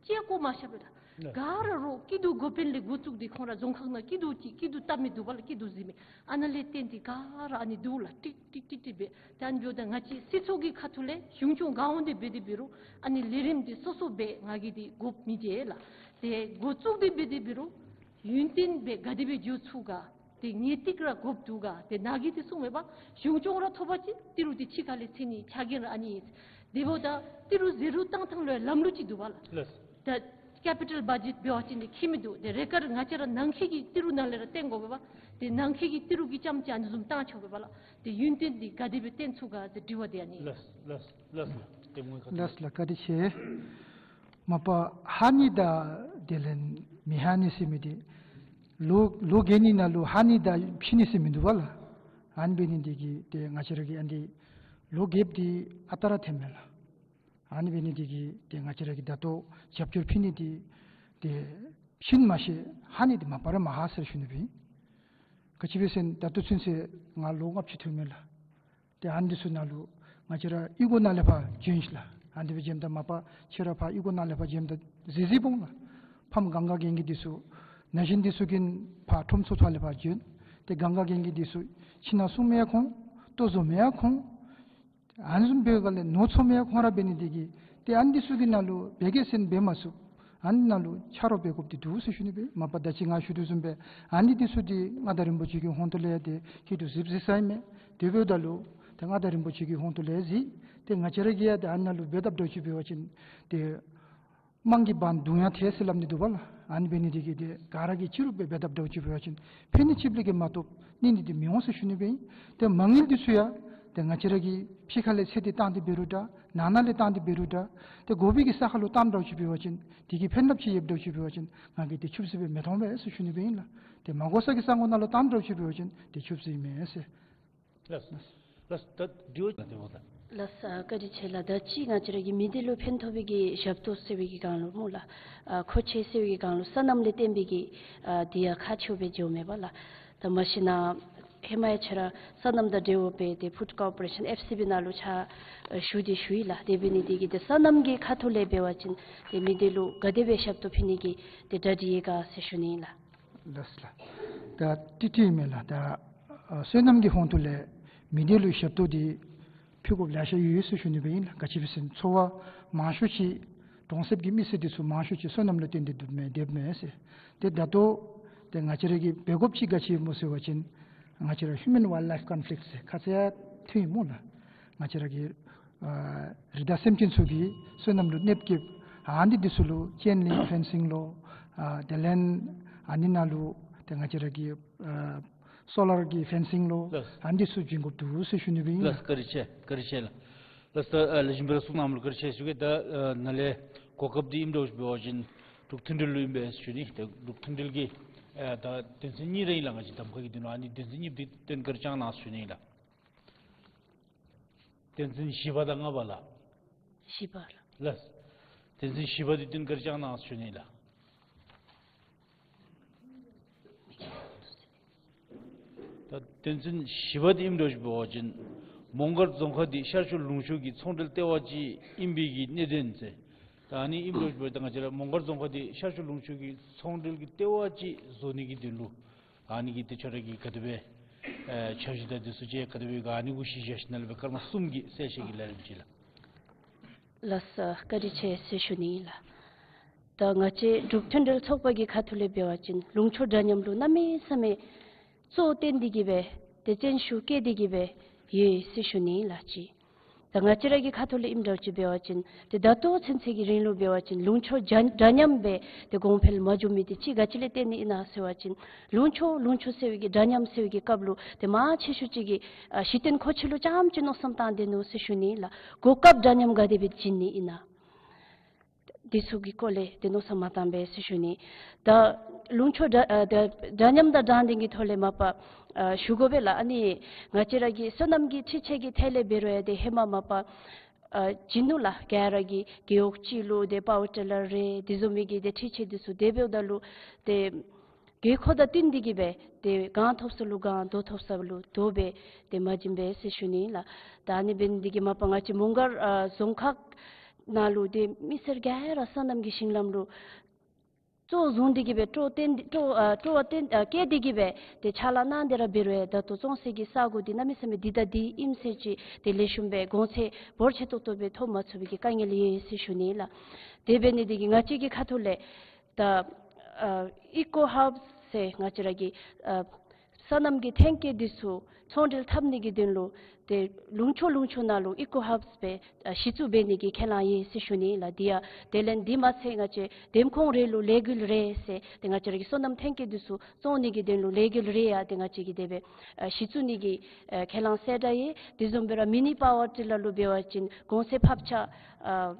ཅིག་བཀོ་མ་བཞག་པས་ལགས། ལགས། ག་ར་རོགས་སྐྱིད་སྡུག་འགོ་དཔོན་ལས་འགོ་བཙུགས་ཏེ་ཁོང་ར་རྫོང་ཁག་ནང་སྐྱིད་སྡུག་ཅིག་སྐྱིད་སྡུག་བལྟ་མི་འདུག་པ་ལགས། སྐྱིད་སྡུག་གཟིགས་མི་ཨ་ནཱ་ལས་བརྟེན་ཏེ་ག་ར་ཨ་ནི་འདུག་ལགས། ཀྲིག་ཀྲིག་ཀྲིག་ཀྲིག་སྦེ། ཏེ་ཨ་ནི་འབདཝ་ད་ང་བཅས་སྲིད་ཚོགས་ཀྱི་ཁ་ཐུག་ལས་གཞུང་སྐྱོང་ག་འོང་དེ་འབད་དེ་འབད་རུང་ཨ་ནི་ལས་རིམ་འདི་སོ་སོ་སྦེ་ང་གིས་འདི་འགོ་མི་འབྱེད་ལགས། ཏེ་འགོ་བཙུགས་ཏེ་འབད་དེ་འབད་རུང་ཡུན་བརྟན་སྦེ་ག་དེ་སྦེ་འགྱོ་ཚུགས་ག། ཏེ་ངེས་ཏིག་ར་དགོཔ་འདུག་ག། ཏེ་ནཱ་གིས་འདི་གསུངམ་མས་པ། གཞུང་སྐྱོང་ར་ཐོབ་པ་ཅིན་ཏི་རུ་འདི་ཕྱི་ཁ་ལས་འཚོལ་ནི་ཆ་རྐྱེན་ར་ཨ་ནི་ཨིན། དེ་འབདཝ་ད་ཏི་རུ་ཟད་རུང་བཏང་ཐངས་ལུ་ཡང་ལམ་ལུགས་ཅིག་འདུག་པ་ལགས། ལགས། ད་ཀེ་པི་ཊལ་བ་ཇེཊ་འབད་བ་ཅིན་འདི་ཁྱད་མི་འདུག། ཏེ་རེ་ཁར་ང་བཅས་ར་ནང་འཁོད་ཀྱི་ཏི་རུ་ནང་ལས་ར་བཏོན་དགོ་པས་པ། ཏེ་ནང་འཁོད་ཀྱི་ཏི་རུ་གི་རྐྱངམ་ཅིག་ཨ་ནི་བཟུམ་བཏང་ཆོག་པས་པ་ལགས། ཏེ་ཡུན་བརྟན་འདི་ག་དེ་སྦེ་བཏོན་ཚུགས་ག་ཟེར་དྲི་བ་འདི་ཨ་ནི་ཨིན། ལགས་ལགས་ལགས། ལགས་ལགས། བཀའ་དྲིན་ཆེ། མ་པ་ཧ་ནི་དང་དེ་ལས་མི་ཧ་ནི་ཟེར་མི་འདི་ལོ་ལོ་རྒས་ནི་ནང་ལུ་ཧ་ནི་དང་ཕྱི་ནི་ཟེར་མི་འདུག་པ་ལགས། ཨ་ནི་འབད་ནི་འདི་གིས་ཏེ་ང་བཅས་ར་གི་ཨ་ནི་ལོ་རྒསཔ་འདི་ཨ་རྟག་ར་ཐོནམ་མས་ལགས། ཨ་ནི་འབད་ནི་འདི་གིས་ཏེ་ང་བཅས་ར་གིས་ད་ལྟོ་རྒྱབ་སྐྱོར་ཕུལ་ནི་འདི་ཏེ་ཕྱི་ནི་མ་ཤེས་ཧ་ནི་འདི་མ་པ་ར་མ་ཧ་ཟེར་ཞུ་ནི་སྦེ་ཨིན། ག་ཅི་སྦེ་ཟེར་ན་ད་ལྟོ་ཚུན་ཚོད་ང་ལོ་ལྔ་བཅུ་ཐོན་མས་ལགས། ཏེ་ཨ་ནི་འདི་ཚུ་ནང་ལུ་ང་བཅས་ར་གཡུས་སྒོ་ནང་ལས་ཕར་བྱོན་ཤིག་ལགས། ཨ་ནི་འདི་སྦེ་བྱོནམ་ད་མ་པ་ཁྱེད་ར་ཕར་གཡུས་སྒོ་ནང་ལས་ཕར་བྱོནམ་ད་གཟིགས་གཟིགསཔ་འོང་ལགས། ཕམ་གང་ག་གི་འདི་ཚུ་ན་གཞོན་འདི་ཚུ་གིས་ཕར་ཁྲོམ་ཚུ་ཕར་ལས་ཕར་བྱོན། ཏེ་གང་ག་གི་འདི་ཚུ་ཁྱིམ་ནང་སྲུང་མི་ཡང་ཁོང་ལྟོ་བཟོ་མི་ཡང་ཁོང་ཨ་ནི་བཟུམ་འབད་བའི་སྒང་ལས་ནོར་འཚོ་མི་ཡང་ཁོང་ར་འབད་ནི་འདི་གིས་ཏེ་ཨ་ནི་འདི་ཚུ་གི་ནང་ལུ་འབད་གེ་ཟེར་ན་འབད་མ་ཚུགས། ཨ་ནི་ནང་ལུ་ཆ་རོགས་འབད་དགོཔ་འདི་འདུག་ཟེར་ཞུ་ནི་སྦེ་མ་པ་ད་ཅི་ང་ཞུ་དོ་བཟུམ་སྦེ་ཨ་ནི་འདི་ཚུ་འདི་མངའ་བདག་རིན་པོ་ཆེ་གི་ཧོངས་ཏོ་ལས་ཏེ་ཁྱེད་ཚུ་གཟིགས་གཟིགས་ས་ཨིན་མས། དེ་འབདཝ་ད་ལུ་ཏེ་མངའ་བདག་རིན་པོ་ཆེ་གི་ཧོངས་ཏོ་ལས་གཟིགས། ཏེ་ང་བཅས་ར་གིས་ཡང་ཏེ་ཨ་ནི་ནང་ལུ་འབད་དཔ་འདྲཝ་ཅིག་འབད་བ་ཅིན་ཏེ་དམངས་ཀྱི་འབངས་གདུང་ཡང་ཐལ་ཟེར་སླབ་ནི་འདུག་པ་ལགས། ཨ་ནི་འབད་ནི་འདི་གིས་ཏེ་ག་ར་གིས་ཕྱི་རུ་སྦེ་འབད་དཔ་འདྲཝ་ཅིག་འབད་བ་ཅིན་ཕན་ནི་ཅིག་ལས་བརྒལ་མ་གཏོགས་ནི་ནི་འདི་མི་འོང་ཟེར་ཞུ་ནི་སྦེ་ཨིན། ཏེ་མ་དངུལ་འདི་ཚུ་ཡང་ཏེ་ང་བཅས་ར་གིས་ཕྱི་ཁ་ལས་འཚོལ་ཏེ་བཏང་སྟེ་འབད་རུང་འདྲ་ནང་ན་ལས་བཏང་སྟེ་འབད་རུང་འདྲ་ཏེ་དགོ་པའི་གི་ས་ཁར་ལུ་བཏང་འདྲཝ་ཅིག་འབད་བ་ཅིན་དེ་གིས་ཕན་རླབས་ཅིག་ཡོདཔ་འདྲཝ་ཅིག་འབད་བ་ཅིན་ང་གིས་ཏེ་ཕྱུགཔོ་ཟེར་སྦེ་མི་མཐོང་པས་ཟེར་ཞུ་ནི་སྦེ་ཨིན་ལགས། ཏེ་མ་དགོ་ས་གི་ས་གོ་ནང་ལུ་བཏང་འདྲཝ་ཅིག་འབད་བ་ཅིན་ཏེ་ཕྱུགཔོ་ཟེར་ཨིན་མས་ཟེར། ལགས་ལགས། ད་དྲི་བ་ལགས་ཏེ་འོང་ད། ལགས་སོ། བཀའ་དྲིན་ཆེ་ལགས། ད་ཅི་ང་བཅས་ར་གི་མི་སྡེ་ལུ་ཕན་ཐོགས་པའི་གི་ཞབས་ཏོག་ཟེར་བའི་གི་སྒང་ལུ་སྨོ་ལགས། ཨ་མཁོ་ཆས་ཟེར་བའི་གི་སྒང་ལུ་སོ་ནམ་ལས་བརྟེན་པའི་གི་ཨ་འདི་ཡང་ཁག་ཆེཝ་སྦེ་འགྱོཝ་མས་པ་ལགས། ད་མ་གཞི་ནཱ་ཧེ་མ་ཡང་ཁྱོད་ར་སོ་ནམ་དང་འབྲེལ་བ་འབད་དེ་ཕུཌ་ཀོར་པོ་རེ་ཤཱན་ཨེཕ་སི་བི་ནང་ལུ་ཕྱག་ཨ་ཞུ་སྟེ་བཞུགས་ཡི་ལགས། དེ་འབད་ནི་འདི་གིས་ཏེ་སོ་ནམ་གྱི་ཁ་ཐུག་ལས་འབད་བ་ཅིན་ཏེ་མི་སྡེ་ལུ་ག་དེ་སྦེ་ཞབས་ཏོག་ཕུལ་ནི་གི་ཏེ་གྲ་སྒྲིག་ཡོད་ག་ཟེར་ཞུ་ནི་ཨིན་ལགས། ལགས་ལགས། ད་ཏི་ཏི་མེན་ལགས། ད་ཨ་སོ་ནམ་གྱི་ཧོངས་ཏོ་ལས་མི་སྡེ་ལུ་ཞབས་ཏོག་འདི་ཕུལ་དགོཔ་ལེ་ཤ་ཡོད་ཟེར་ཞུ་ནི་སྦེ་ཨིན་ལགས། ག་ཅི་སྦེ་ཟེར་ན་འཚོ་བ་མང་ཤོས་ཅིག་གྲོང་གསེབ་ཀྱི་མི་སེར་འདི་ཚུ་མང་ཤོས་ཅིག་སོ་ནམ་ལུ་བརྟེན་ཏེ་སྡོདཔ་མས་སྡོདཔ་མས་ཟེར། ཏེ་ད་ལྟོ་ཏེ་ང་བཅས་ར་གིས་འབད་དགོཔ་ཅིག་ག་ཅི་སྨོ་ཟེར་བ་ཅིན་ང་བཅས་ར་ཧིའུ་མེན་ཝའིལཌ་ལའིཕ་ཀོན་ཕི་ལིཀཊ་ཟེར་ཁ་ཙ་ཡང་ཐོན་ཡི་སྨོ་ལགས། ང་བཅས་ར་གི་ཨ་རི་དྭགས་སེམས་ཅན་ཚུ་གིས་སོ་ནམ་ལུ་གནོདཔ་བཀལཝ་ཨ་ནི་འདི་ཚུ་ལུ་ཅེན་ལིང་ཕེན་སིང་ལོ་ཨ་དེ་ལས་ཨ་ནི་ནང་ལུ་ཏེ་ང་བཅས་ར་གི་ཨ་སོ་ལར་གྱི་ཕེན་སིང་ལོ་ལགས། ཨ་ནི་འདི་ཚུ་བྱིན་དགོཔ་འདུག་ཟེར་ཞུ་ནི་སྦེ་ཨིན། ལགས་བཀའ་དྲིན་ཆེ་བཀའ་དྲིན་ཆེ་ལགས། ལགས་ད་ཨ་ལེགས་ཤོམ་སྦེ་ར་གསུང་གནངམ་ལུ་བཀའ་དྲིན་ཆེ་ཞུ་གེ། ད་ཨ་ནཱ་ལས་གོ་སྐབས་འདི་ཨིནམ་འདྲཝ་ཅིག་འབད་བ་ཅིན་འབྲུག་མཐུན་སྒྲིལ་ལུ་ཨིན་པས་ཟེར་ཞུ་ནི། ད་འབྲུག་མཐུན་སྒྲིལ་གྱི་ ཨ་ད་དོན་ཚན་གཉིས་ར་ཨིན་ལགས། ང་བཅས་གདམ་ཁ་གི་དོན་ལུ་ཨ་ནི་དོན་ཚན་གཉིས་འདི་སྟོན་ཁར་བཅང་གནང་ཟེར་ཞུ་ནི་ལགས། དོན་ཚན་བཞི་པ་དང་ལྔ་པ་ལགས། བཞི་པ་ལགས། ལགས། དོན་ཚན་བཞི་པ་འདི་སྟོན་ཁར་བཅང་གནང་ཟེར་ཞུ་ནི་ལགས། ད་དོན་ཚན་བཞི་པ་འདི་ཨིནམ་འདྲཝ་ཅིག་འབད་བ་ཅིན་མོང་སྒར་རྫོང་ཁག་འདི་ཤར་ཕྱོགས་ལུང་ཕྱོགས་ཀྱི་ཚོང་འབྲེལ་ལྟེ་བ་ཅིག་ཨིན་པའི་གི་གནད་དོན་ཟེར། ད་ཨ་ནི་ཨིནམ་འདྲཝ་ཅིག་འབད་བ་ཅིན་ད་ང་བཅས་ར་མོང་སྒར་རྫོང་ཁག་འདི་ཤར་ཕྱོགས་ལུང་ཕྱོགས་ཀྱི་ཚོང་འབྲེལ་གྱི་ལྟེ་བ་ཅིག་བཟོ་ནི་གི་དོན་ལུ་ཨ་ནི་གི་ཏེ་ཁྱོད་ར་གིས་ག་དེ་སྦེ་ཨེ་འཆར་གཞི་དང་འདི་ཚུ་ཅིག་ག་དེ་སྦེ་ག་ཨ་ནི་གུ་གཞི་བཞག་ཞིནམ་ལས་སྦེ་སྐར་མ་གསུམ་གྱི་གསལ་བཤད་ཀྱི་ལས་རིམ་ཅིག་ལགས། ལགས་སོ། བཀའ་དྲིན་ཆེ་ཟེར་ཞུ་ནི་ཨིན་ལགས། ད་ང་བཅས་འབྲུག་མཐུན་འབྲེལ་ཚོགས་པ་གི་ཁ་ཐུག་ལས་འབད་བ་ཅིན་ལུང་ཕྱོགས་འདྲ་མཉམ་ལུ་གནམ་མེད་ས་མེད་གཙོ་བོ་བཏོན་ཏེ་གི་སྦེ་ཏེ་བརྩོན་ཤུགས་བསྐྱེད་དེ་གི་སྦེ་ཡོད་ཟེར་ཞུ་ནི་ཨིན་ལགས་ཅིག། ད་ང་བཅས་ར་གི་ཁ་ཐུག་ལས་ཨིནམ་འདྲཝ་ཅིག་འབད་བ་ཅིན་ཏེ་ད་ལྟོ་ཚུན་ཚོད་ཀྱི་རིང་ལུ་འབད་བ་ཅིན་ལུང་ཕྱོགས་འདྲ་འདྲ་མཉམ་སྦེ་ཏེ་གོང་འཕེལ་མ་འགྱོ་མི་འདི་ཅིག་ག་ཅི་ལས་བརྟེན་ནི་ཨིན་ན་ཟེར་བ་ཅིན་ལུང་ཕྱོགས་ལུང་ཕྱོགས་ཟེར་བའི་གི་འདྲ་མཉམ་ཟེར་བའི་གི་སྐབས་ལུ་ཏེ་མང་ཆེ་ཤོས་ཅིག་གིས་ཨ་གཞི་རྟེན་མཁོ་ཆས་ལུ་རྐྱངམ་ཅིག་མནོ་བསམ་བཏང་སྡོད་ནུག་ཟེར་ཞུ་ནི་ཨིན་ལགས། གོ་སྐབས་འདྲ་མཉམ་ག་དེ་སྦེ་བྱིན་ནི་ཨིན་ན། འདི་ཚུ་གི་སྐོར་ལས་ཏེ་མནོ་བསམ་མ་བཏང་པས་ཟེར་ཞུ་ནི། ད་ལུང་ཕྱོགས་འདྲ་ཨ་ད་འདྲ་མཉམ་དང་དྲང་བདེན་གྱི་ཐོག་ལས་མ་པ་ཨ་ཞུ་དགོ་པས་ལགས། ཨ་ནི་ང་བཅས་ར་གི་སོ་ནམ་གྱི་འཕྲུལ་ཆས་ཀྱི་ཐད་ལས་འབད་རུང་ཡང་ཏེ་ཧེ་མ་མ་པ་ཨ་བྱིན་ནུག་ལགས། ག་ར་གི་རྒེད་འོག་གཅིག་ལུ་ཏེ་པ་ཝར་ཊི་ལར་རེ་དེ་བཟུམ་མའི་གི་ཏེ་འཕྲུལ་ཆས་འདི་ཚུ་དེ་འབདཝ་ད་ལུ་ཏེ་དགོས་མཁོ་དང་བསྟུན་ཏེ་གི་སྦེ་ཏེ་གང་ཐོབ་ས་ལུ་གང་དོ་ཐོབ་ས་ལུ་དོ་སྦེ་ཏེ་མ་བྱིན་པས་ཟེར་ཞུ་ནི་ལགས། ད་ཨ་ནི་འབད་ནི་འདི་གིས་མ་པ་ང་བཅས་མོང་སྒར་ཨ་རྫོང་ཁག་ནང་ལུ་ཏེ་མི་སེར་ག་ར་སོ་ནམ་གྱི་ཤིང་ལམ་ལུ་གཙོ་བཟུང་སྟེ་གི་སྦེ་སྤྲོ་བསྟེན་ཏེ་སྤྲོ་ཨ་སྤྲོ་བ་བསྟེན་ཨ་བསྐྱེད་དེ་གི་སྦེ་ཏེ་ཕྱག་ལཱ་གནང་སྟེ་ར་འབད་རུང་ཡང་ད་ལྟོ་བཙོང་སའི་གི་ས་གོ་འདི་གནམ་མེད་ས་མེད་འདི་དང་འདི་ཨིནམ་ཟེར་ཅིག་ཏེ་ལེགས་ཤོམ་སྦེ་གོང་ཚད་འབོར་ཆེ་ཏོག་ཏོ་སྦེ་ཐོབ་མ་ཚུགས་པའི་གི་དཀའ་ངལ་ཡོད་ཟེར་ཞུ་ནི་ལགས། དེ་འབད་ནི་འདི་གིས་ང་བཅས་ཀྱི་ཁ་ཐུག་ལས་ད་ཨ་ཨི་ཀོ་ཧབ་ཟེར་ང་བཅས་ར་གི་ཨ་སོ་ནམ་གྱི་ཐོན་སྐྱེད་འདི་ཚུ་ཚོང་འབྲེལ་འཐབ་ནི་གི་དོན་ལུ་ཏེ་ལུང་ཕྱོགས་ལུང་ཕྱོགས་ནང་ལུ་ཨི་ཀོ་ཧབ་སྦེ་ཨ་གཞི་བཙུགས་འབད་ནི་གི་ཁས་བླངས་ཡོད་ཟེར་ཞུ་ནི་ལགས། འདི་ཡང་དེ་ལས་འདི་མ་ཚད་ང་བཅས་འདེམས་ཁོངས་རེ་ལུ་ལས་འགུལ་རེ་ཟེར་ཏེ་ང་བཅས་ར་གི་སོ་ནམ་ཐོན་སྐྱེད་འདི་ཚུ་བཙོང་ནི་གི་དོན་ལུ་ལས་འགུལ་རེ་ཡང་ཏེ་ང་བཅས་ཀྱིས་དེ་སྦེ་ཨ་གཞི་བཙུགས་ནི་གི་ཨ་ཁས་བླངས་གསལ་བསྒྲགས་ཡོད། དེ་བཟུམ་སྦེ་ར་མི་ནི་པ་ཝར་ཊི་ལར་ལུ་འབད་བ་ཅིན་གོང་ཚད་ཕབ་ཆག་ཨ་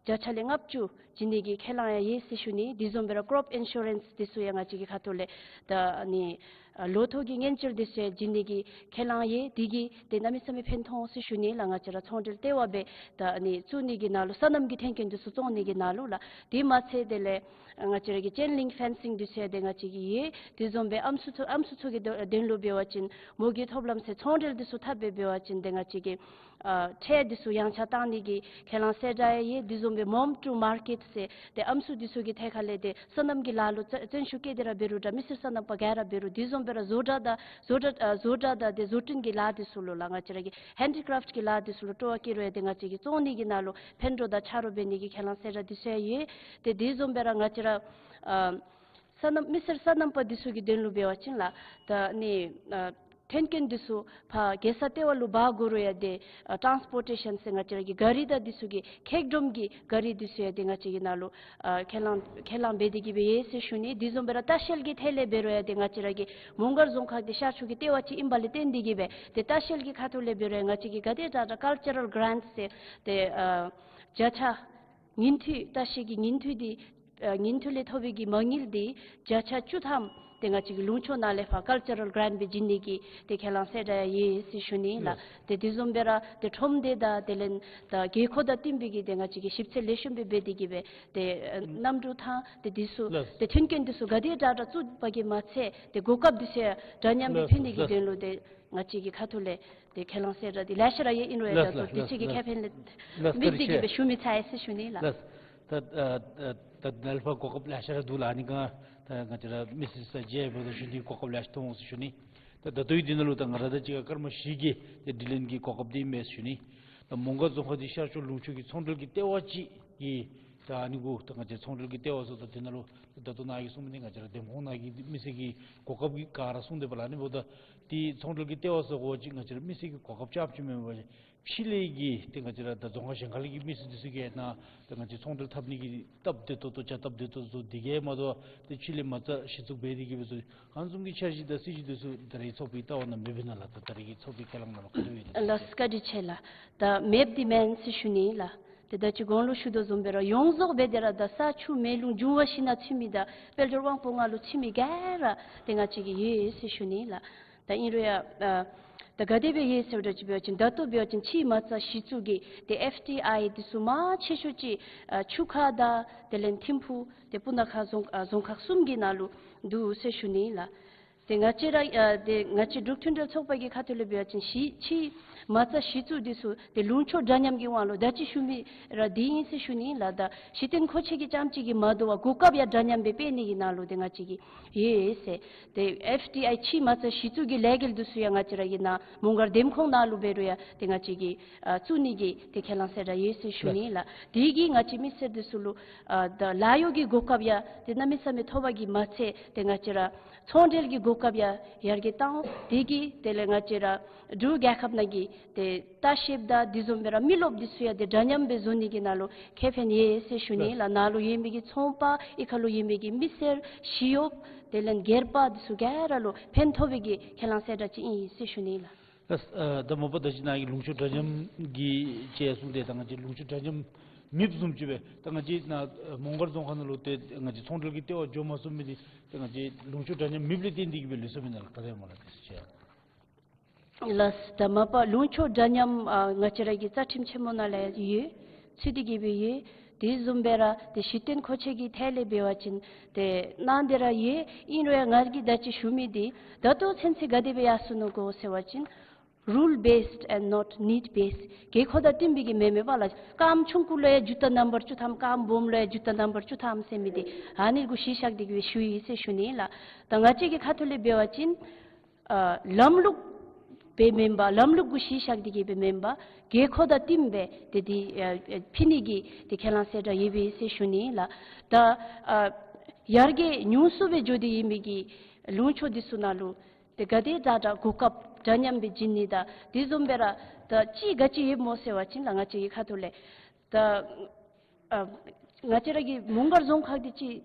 བརྒྱ་ཆ་ལས་ལྔ་བཅུ་བྱིན་ནི་གི་ཁས་བླངས་ཡང་ཡོད་ཟེར་ཞུ་ནི། དེ་བཟུམ་སྦེ་ར་ཀོརོཔ་ཨིན་ཤུ་རེནསི་འདི་ཚུ་ཡང་ང་བཅས་ཀྱི་ཁ་ཐུག་ལས་ད་ཨ་ནི་ཨ་ལོ་ཐོག་གི་སྔོན་སྦྱོར་འདི་ཚུ་ཡང་བྱིན་ནི་གི་ཁས་བླངས་ཡོད། དེ་གིས་ཏེ་གནམ་མེད་ས་མེད་ཕན་ཐོགས་ཟེར་ཞུ་ནི་ལགས། ང་བཅས་ར་ཚོང་འབྲེལ་ལྟེ་བ་སྦེ་ད་ཨ་ནི་བཙུགས་ནི་གི་ནང་ལུ་སོ་ནམ་གྱི་ཐོན་སྐྱེད་འདི་ཚུ་བཙོང་ནི་གི་ནང་ལུ་ལགས། དེ་མ་ཚད་དེ་ལས་ང་བཅས་ར་གི་ཅེན་ལིང་ཕེན་སིང་འདི་ཚུ་ཡང་ཏེ་ང་བཅས་ཀྱི་ཡོད། དེ་བཟུམ་སྦེ་ཨམ་སྲུ་ཚུ་ཨམ་སྲུ་ཚུ་གི་དོ་དོན་ལུ་འབད་བ་ཅིན་མོ་གི་ཐོབ་ལམ་ཟེར་ཚོང་འབྲེལ་འདི་ཚུ་འཐབ་སྦེ་འབད་བ་ཅིན་ཏེ་ང་བཅས་ཀྱི་ཨ་ཁྲལ་འདི་ཚུ་ཡངས་ཆག་བཏང་ནི་གི་ཁས་བླངས་གསལ་བསྒྲགས་ཡང་ཡོད། དེ་བཟུམ་སྦེ་མོམ་ཊུ་མར་ཀེཊ་ཟེར་ཏེ་ཨམ་སྲུ་འདི་ཚུ་གི་ཐད་ཁ་ལས་ཏེ་སོ་ནམ་གྱི་ལཱ་ལུ་བརྩོན་བརྩོན་ཤུགས་བསྐྱེད་དེ་ར་འབད་རུང་འདྲ་མི་སེར་སོ་ནམ་པ་ག་ར་འབད་རུང་དེ་བཟུམ་སྦེ་ར་བཟོ་གྲྭ་དང་བཟོ་གྲྭ་ཨ་བཟོ་གྲྭ་དང་ཏེ་བཟོ་སྐྲུན་གྱི་ལཱ་འདི་ཚུ་ལུ་ལགས། ང་བཅས་ར་གི་ཧེན་ཌི་ཀྲེཕཊ་གི་ལཱ་འདི་ཚུ་ལུ་སྤྲོ་བ་བསྐྱེད་རུང་ཡང་ཏེ་ང་བཅས་ཀྱིས་བཙོང་ནི་གི་ནང་ལུ་ཕན་འདོགས་དང་ཆ་རོགས་འབད་ནི་གི་ཁས་བླངས་གསལ་བསྒྲགས་འདི་ཚུ་ཡང་ཡོད། ཏེ་དེ་བཟུམ་སྦེ་ར་ང་བཅས་ར་ཨ་སོ་ནམ་མི་སེར་སོ་ནམ་པ་འདི་ཚུ་གི་དོན་ལུ་འབད་བ་ཅིན་ལགས་ད་ཨ་ནི་ཨ་ཐོན་སྐྱེད་འདི་ཚུ་ཕར་རྒྱལ་ས་ལྟེ་བ་ལུ་འབག་དགོ་རུང་ཡང་ཏེ་ཨ་ཊཱནསི་པོར་ཊེ་ཤཱན་ཟེར་ང་བཅས་ར་གི་ག་རི་དང་འདི་ཚུ་གི་འཁྱགས་སྒྲོམ་གྱི་ག་རི་འདི་ཚུ་ཡང་ཏེ་ང་བཅས་ཀྱི་ནང་ལུ་ཨ་ཁས་བླངས་ཁས་བླངས་འབད་དེ་གི་སྦེ་ཡོད་ཟེར་ཞུ་ནི། དེ་བཟུམ་སྦེ་ར་ལྟ་བཤལ་གྱི་ཐད་ལས་འབད་རུང་ཡང་ཏེ་ང་བཅས་ར་གི་མོང་སྒར་རྫོང་ཁག་འདི་ཤར་ཕྱོགས་ཀྱི་ལྟེ་བ་ཅིག་ཨིན་པ་ལས་བརྟེན་ཏེ་གི་སྦེ་ཏེ་ལྟ་བཤལ་གྱི་ཁ་ཐུག་ལས་འབད་རུང་ཡང་ང་བཅས་ཀྱིས་ག་དེ་དྲག་དྲག་ཀལ་ཅར་རལ་གྲཱནཊ་ཟེར་ཏེ་ཨ་བརྒྱ་ཆ་ཉིན་ཐུ་ལྟ་བཤལ་གྱི་ཉིན་ཐུ་འདི་ཨ་ཉིན་ཐུ་ལས་ཐོབ་པའི་གི་མ་དངུལ་འདི་བརྒྱ་ཆ་བཅུ་ཐམ་ཏེ་ང་བཅས་ཀྱི་ལུང་ཕྱོགས་ནང་ལས་ཕར་ཀལ་ཅར་རལ་གྲཱནཊ་སྦེ་བྱིན་ནི་གི་ཏེ་ཁས་བླངས་གསལ་བསྒྲགས་ཡང་ཡོད་ཟེར་ཞུ་ནི་ལགས། ལགས། ཏེ་དེ་བཟུམ་སྦེ་ར་ཏེ་ཁྲོམ་སྡེ་དང་དེ་ལས་ད་དགོས་མཁོ་དང་བསྟུན་པའི་གི་ཏེ་ང་བཅས་ཀྱིས་ཞིབ་འཚོལ་ལེགས་ཤོམ་སྦེ་འབད་དེ་གི་སྦེ་ཏེ་ཨ་གནམ་གྲུ་དང་ཏེ་འདི་ཚུ་ལགས། ཏེ་མཐུན་རྐྱེན་འདི་ཚུ་ག་དེ་དྲག་དྲག་བཙུགས་པ་གིས་མ་ཚད་ཏེ་གོ་སྐབས་འདི་ཚུ་ཡང་འདྲ་མཉམ་སྦེ་ལགས། ཕུལ་ནི་གི་ལགས། དོན་ལུ་ཏེ་ང་བཅས་ཀྱི་ཁ་ཐུག་ལས་ཏེ་ཁས་བླངས་གསལ་བསྒྲགས་འདི་ལེ་ཤ་ར་ཡོད། ཨིན་རུང་ཡང་ལགས། ད་ལྟོ་ལགས། འདི་ཚུ་གི་ལགས། ཁེ་ཕན་ལས་ལགས། དམིགས་ཏེ་གི་སྦེ་ཞུ་མི་ཚར་ཡི་ཟེར་ཞུ་ནི་ལགས། ལགས། ད་ཨ་ཨ་ད་ད་ལས་ཕར་གོ་སྐབས་ལེ་ཤ་ར་འདུག་ལགས། ཨ་ནི་ག་ད་ང་བཅས་ར་མི་སེར་ས་ཇེ་བོ་ད་ཞུ་ནི་གོ་སྐབས་ལེ་ཤ་ཐོབ་འོང་ཟེར་ཞུ་ནི། ད་ད་ལྟོའི་འདི་ནང་ལུ་ད་ང་ར་དང་གཅིག་ཁར་སྐར་མ་བཞི་གི་ཏེ་དྲི་ལན་གྱི་གོ་སྐབས་འདི་ཨིན་མས་ཟེར་ཞུ་ནི། ད་མོང་སྒར་རྫོང་ཁག་འདི་ཤར་ཕྱོགས་ལུང་ཕྱོགས་ཀྱི་ཚོང་འབྲེལ་གྱི་ལྟེ་བ་ཅིག་གི་ད་ཨ་ནི་གུ་ད་ང་བཅས་ཚོང་འབྲེལ་གྱི་ལྟེ་བ་ཟེརཝ་ད་དེ་ནང་ལུ་ད་ལྟོ་ནཱ་གིས་གསུངས་མི་འདི་ང་བཅས་ར་འདེམས་ཁོངས་ནང་གི་མི་སེར་གྱི་གོ་སྐབས་ཀྱི་ག་ར་གསུངས་དེས་པ་ལགས། ཨ་ནི་འབདཝ་ད་ཏེ་ཚོང་འབྲེལ་གྱི་ལྟེ་བ་ཟེར་དགོ་ཅིག་ང་བཅས་ར་མི་སེར་གྱི་གོ་སྐབས་རྐྱབ་ཅིག་མེན་པར་ཕྱི་ལས་ཀྱི་ཏེ་ང་བཅས་ར་ད་རྫོང་ཁག་གཞན་ཁ་ལས་ཀྱི་མི་སེར་འདི་ཚུ་གིས་ནཱ་ཏེ་ང་བཅས་ཚོང་འབྲེལ་འཐབ་ནི་གི་སྟབས་བདེ་ཏོག་ཏོ་བྱ་སྟབས་བདེ་ཏོག་ཏོ་འདི་གིས་མ་གཏོགས་ཏེ་ཕྱི་ལས་མ་རྩ་གཞི་བཙུགས་འབད་དེ་གི་སྦེ་ཚུ་ཨ་ནི་བཟུམ་གྱི་འཆར་གཞི་དང་སྲིད་བྱུས་འདི་ཚུ་ད་རེས་ཚོགས་པའི་ལྟ་བ་ནང་མེད་པས་ན་ལགས། ད་ད་རེས་ཀྱི་ཚོགས་པའི་ཁས་བླངས་ནང་ལུ་ག་དེ་སྦེ་ཡོད་ན། ལགས། བཀའ་དྲིན་ཆེ་ལགས། ད་མེདཔ་འདི་མེན་ཟེར་ཞུ་ནི་ལགས། ཏེ་ད་ཅི་གོང་ལུ་ཞུ་དོ་བཟུམ་སྦེ་ར་ཡོངས་རྫོགས་སྦེ་དེ་ར་ད་ས་ཆུ་མེ་རླུང་འབྱུང་བ་བཞི་ནང་ཚུད་མི་དང་དཔལ་འབྱོར་དབང་པོ་ལྔ་ལུ་ཚུད་མི་ག་ར་ཏེ་ང་བཅས་ཀྱི་ཡོད་ཟེར་ཞུ་ནི་ལགས། ད་ཨིན་རུང་ཡང་ཨ་ད་ག་དེ་སྦེ་ཡོད་ཟེར་བ་ཅིན་འབད་བ་ཅིན་ད་ལྟོ་འབད་བ་ཅིན་ཕྱི་མ་རྩ་གཞི་བཙུགས་ཀྱི་ཏེ་ཨེཕ་ཊི་ཨའི་འདི་ཚུ་མང་ཆེ་ཤོས་ཅིག་ཨ་ཆུ་ཁ་དང་དེ་ལས་ཐིམ་ཕུ་ཏེ་སྤུ་ན་ཁ་རྫོང་ཨ་རྫོང་ཁག་གསུམ་གྱི་ནང་ལུ་འདུག་ཟེར་ཞུ་ནི་ལགས། ཏེ་ང་བཅས་ར་ཨ་ཏེ་ང་བཅས་འབྲུག་མཐུན་འབྲེལ་ཚོགས་པ་གི་ཁ་ཐུག་ལས་འབད་བ་ཅིན་གཞི་ཕྱི་མ་རྩ་གཞི་བཙུགས་འདི་ཚུ་ཏེ་ལུང་ཕྱོགས་འདྲ་མཉམ་གྱི་དབང་ལུ་ད་ཅི་ཞུ་མི་ར་འདི་ཨིན་ཟེར་ཞུ་ནི་ལགས། ད་གཞི་རྟེན་མཁོ་ཆས་ཀྱི་རྐྱངམ་གཅིག་གིས་མ་དོ་བར་གོ་སྐབས་ཡང་འདྲ་མཉམ་སྦེ་སྤེལ་ནི་གི་ནང་ལུ་ཏེ་ང་བཅས་ཀྱི་ཡོད་ཟེར། ཏེ་ཨེཕ་ཊི་ཨའི་ཕྱི་མ་རྩ་གཞི་བཙུགས་ཀྱི་ལས་འགུལ་འདི་ཚུ་ཡང་ང་བཅས་ར་གི་ནཱ་མོང་སྒར་འདེམས་ཁོངས་ནང་ལུ་འབད་རུང་ཡང་ཏེ་ང་བཅས་ཀྱིས་ཨ་བཙུགས་ནི་གི་ཏེ་ཁས་བླངས་གསལ་བསྒྲགས་ཡོད་ཟེར་ཞུ་ནི་ལགས། དེ་གིས་ང་བཅས་མི་སེར་འདི་ཚུ་ལུ་ཨ་ད་ལཱ་གཡོག་གི་གོ་སྐབས་ཡང་ཏེ་གནམ་མེད་ས་མེད་ཐོབ་པ་གིས་མ་ཚད་ཏེ་ང་བཅས་ར་ཚོང་འབྲེལ་གྱི་གོ་སྐབས་ཡང་ཡར་རྒྱས་བཏང་། དེ་གིས་དེ་ལས་ང་བཅས་ར་འབྲུག་རྒྱལ་ཁབ་ནང་གི་ཏེ་ལྟ་བཤལཔ་དང་དེ་བཟུམ་སྦེ་ར་མི་རློབས་འདི་ཚུ་ཡང་ཏེ་འདྲ་མཉམ་སྦེ་བཟོ་ནི་གི་ནང་ལུ་ཁེ་ཕན་ཡོད་ཟེར་ཞུ་ནི་ལགས། ནཱ་ལུ་ཡོད་མི་གི་ཚོང་པ་ཨི་ཁ་ལུ་ཡོད་མི་གི་མི་སེར་ཞི་གཡོགཔ་དེ་ལས་སྒེར་པ་འདི་ཚུ་ག་ར་ལུ་ཕན་ཐོགས་པའི་གི་ཁས་བླངས་གསལ་བསྒྲགས་ཅིག་ཨིན་ཟེར་ཞུ་ནི་ལགས། ལགས། ཨ་ད་མ་པ་ད་ཅི་ནཱ་གི་ལུང་ཕྱོགས་འདྲ་མཉམ་གྱི་ཅེས་གསུངས་ཏེ་ད་ང་བཅས་ལུང་ཕྱོགས་འདྲ་མཉམ་མེདཔ་བཟུམ་ཅིག་སྦེ་ད་ང་བཅས་ནཱ་མོང་སྒར་རྫོང་ཁག་ནང་ལུ་ཏེ་ང་བཅས་ཚོང་འབྲེལ་གྱི་ལྟེ་བ་འགྱོ་མ་ཚུགས་མི་འདི་ད་ང་བཅས་ལུང་ཕྱོགས་འདྲ་མཉམ་མེདཔ་ལས་བརྟེན་ཏེ་གིས་སྦེ་ལུས་སོ་མེན་ན་ལགས། ག་དེ་སྨོ་ལགས། དེ་ཚུ་ཅིག་ཡང་། ལགས། ད་མ་པ་ལུང་ཕྱོགས་འདྲ་མཉམ་ཨ་ང་བཅས་ར་གི་རྩ་ཁྲིམས་ཆེན་མོ་ནང་ལས་ཡོད། ཚུད་དེ་གིས་སྦེ་ཡོད། དེ་བཟུམ་སྦེ་ར་ཏེ་གཞི་རྟེན་མཁོ་ཆས་ཀྱི་ཐད་ལས་འབད་བ་ཅིན་ཏེ་གནང་སྟེ་ར་ཡོད། ཨིན་རུང་ཡང་ང་གིས་ད་ཅི་ཞུ་མི་འདི་ད་ལྟོ་ཚུན་ཚོད་ག་དེ་སྦེ་ཡར་སོ་ནུག་གོ་ཟེར་བ་ཅིན་rule based and not need based། དགོས་མཁོ་དང་བསྟུན་པའི་གི་མེན་མེན་པ་ལགས། རྐངམ་ཆུང་ཀུ་ལུ་ཡང་ཇུ་ཏ་རྣམ་པར་བཅུ་ཐམ། རྐངམ་སྦོམ་ལུ་ཡང་ཇུ་ཏ་རྣམ་པར་བཅུ་ཐམ་ཟེར་མི་འདི་ཨ་ནི་གུ་གཞི་བཞག་སྟེ་གིས་སྦེ་ཞུ་ཡི་ཟེར་ཞུ་ནི་ལགས། ད་ང་བཅས་ཀྱི་ཁ་ཐུག་ལས་འབད་བ་ཅིན་ཨ་ལམ་ལུགས་སྦེ་མེན་པར་ལམ་ལུགས་གུ་གཞི་བཞག་སྟེ་གིས་སྦེ་མེན་པར་དགོས་མཁོ་དང་བསྟུན་སྦེ་ཏེ་འདི་ཨ་ཨ་ཕུལ་ནི་གི་ཏེ་ཁས་བླངས་གསལ་བསྒྲགས་ཡོད་པས་ཟེར་ཞུ་ནི་ལགས། ད་ཨ་ཡར་རྒྱས་ཉུང་སུ་སྦེ་འགྱོ་སྟེ་ཡོད་མི་གི་ལུང་ཕྱོགས་འདི་ཚུ་ནང་ལུ་ཏེ་ག་དེ་དྲག་དྲག་གོ་སྐབས་འདྲ་མཉམ་སྦེ་བྱིན་ནི་དང་དེ་བཟུམ་སྦེ་ར་ད་ཅི་ག་ཅི་ཡོདཔ་སྨོ་ཟེར་བ་ཅིན་ལགས་ང་བཅས་ཀྱི་ཁ་ཐུག་ལས་ད་ཨ་ང་བཅས་ར་གི་མོང་སྒར་རྫོང་ཁག་འདི་ཅིག་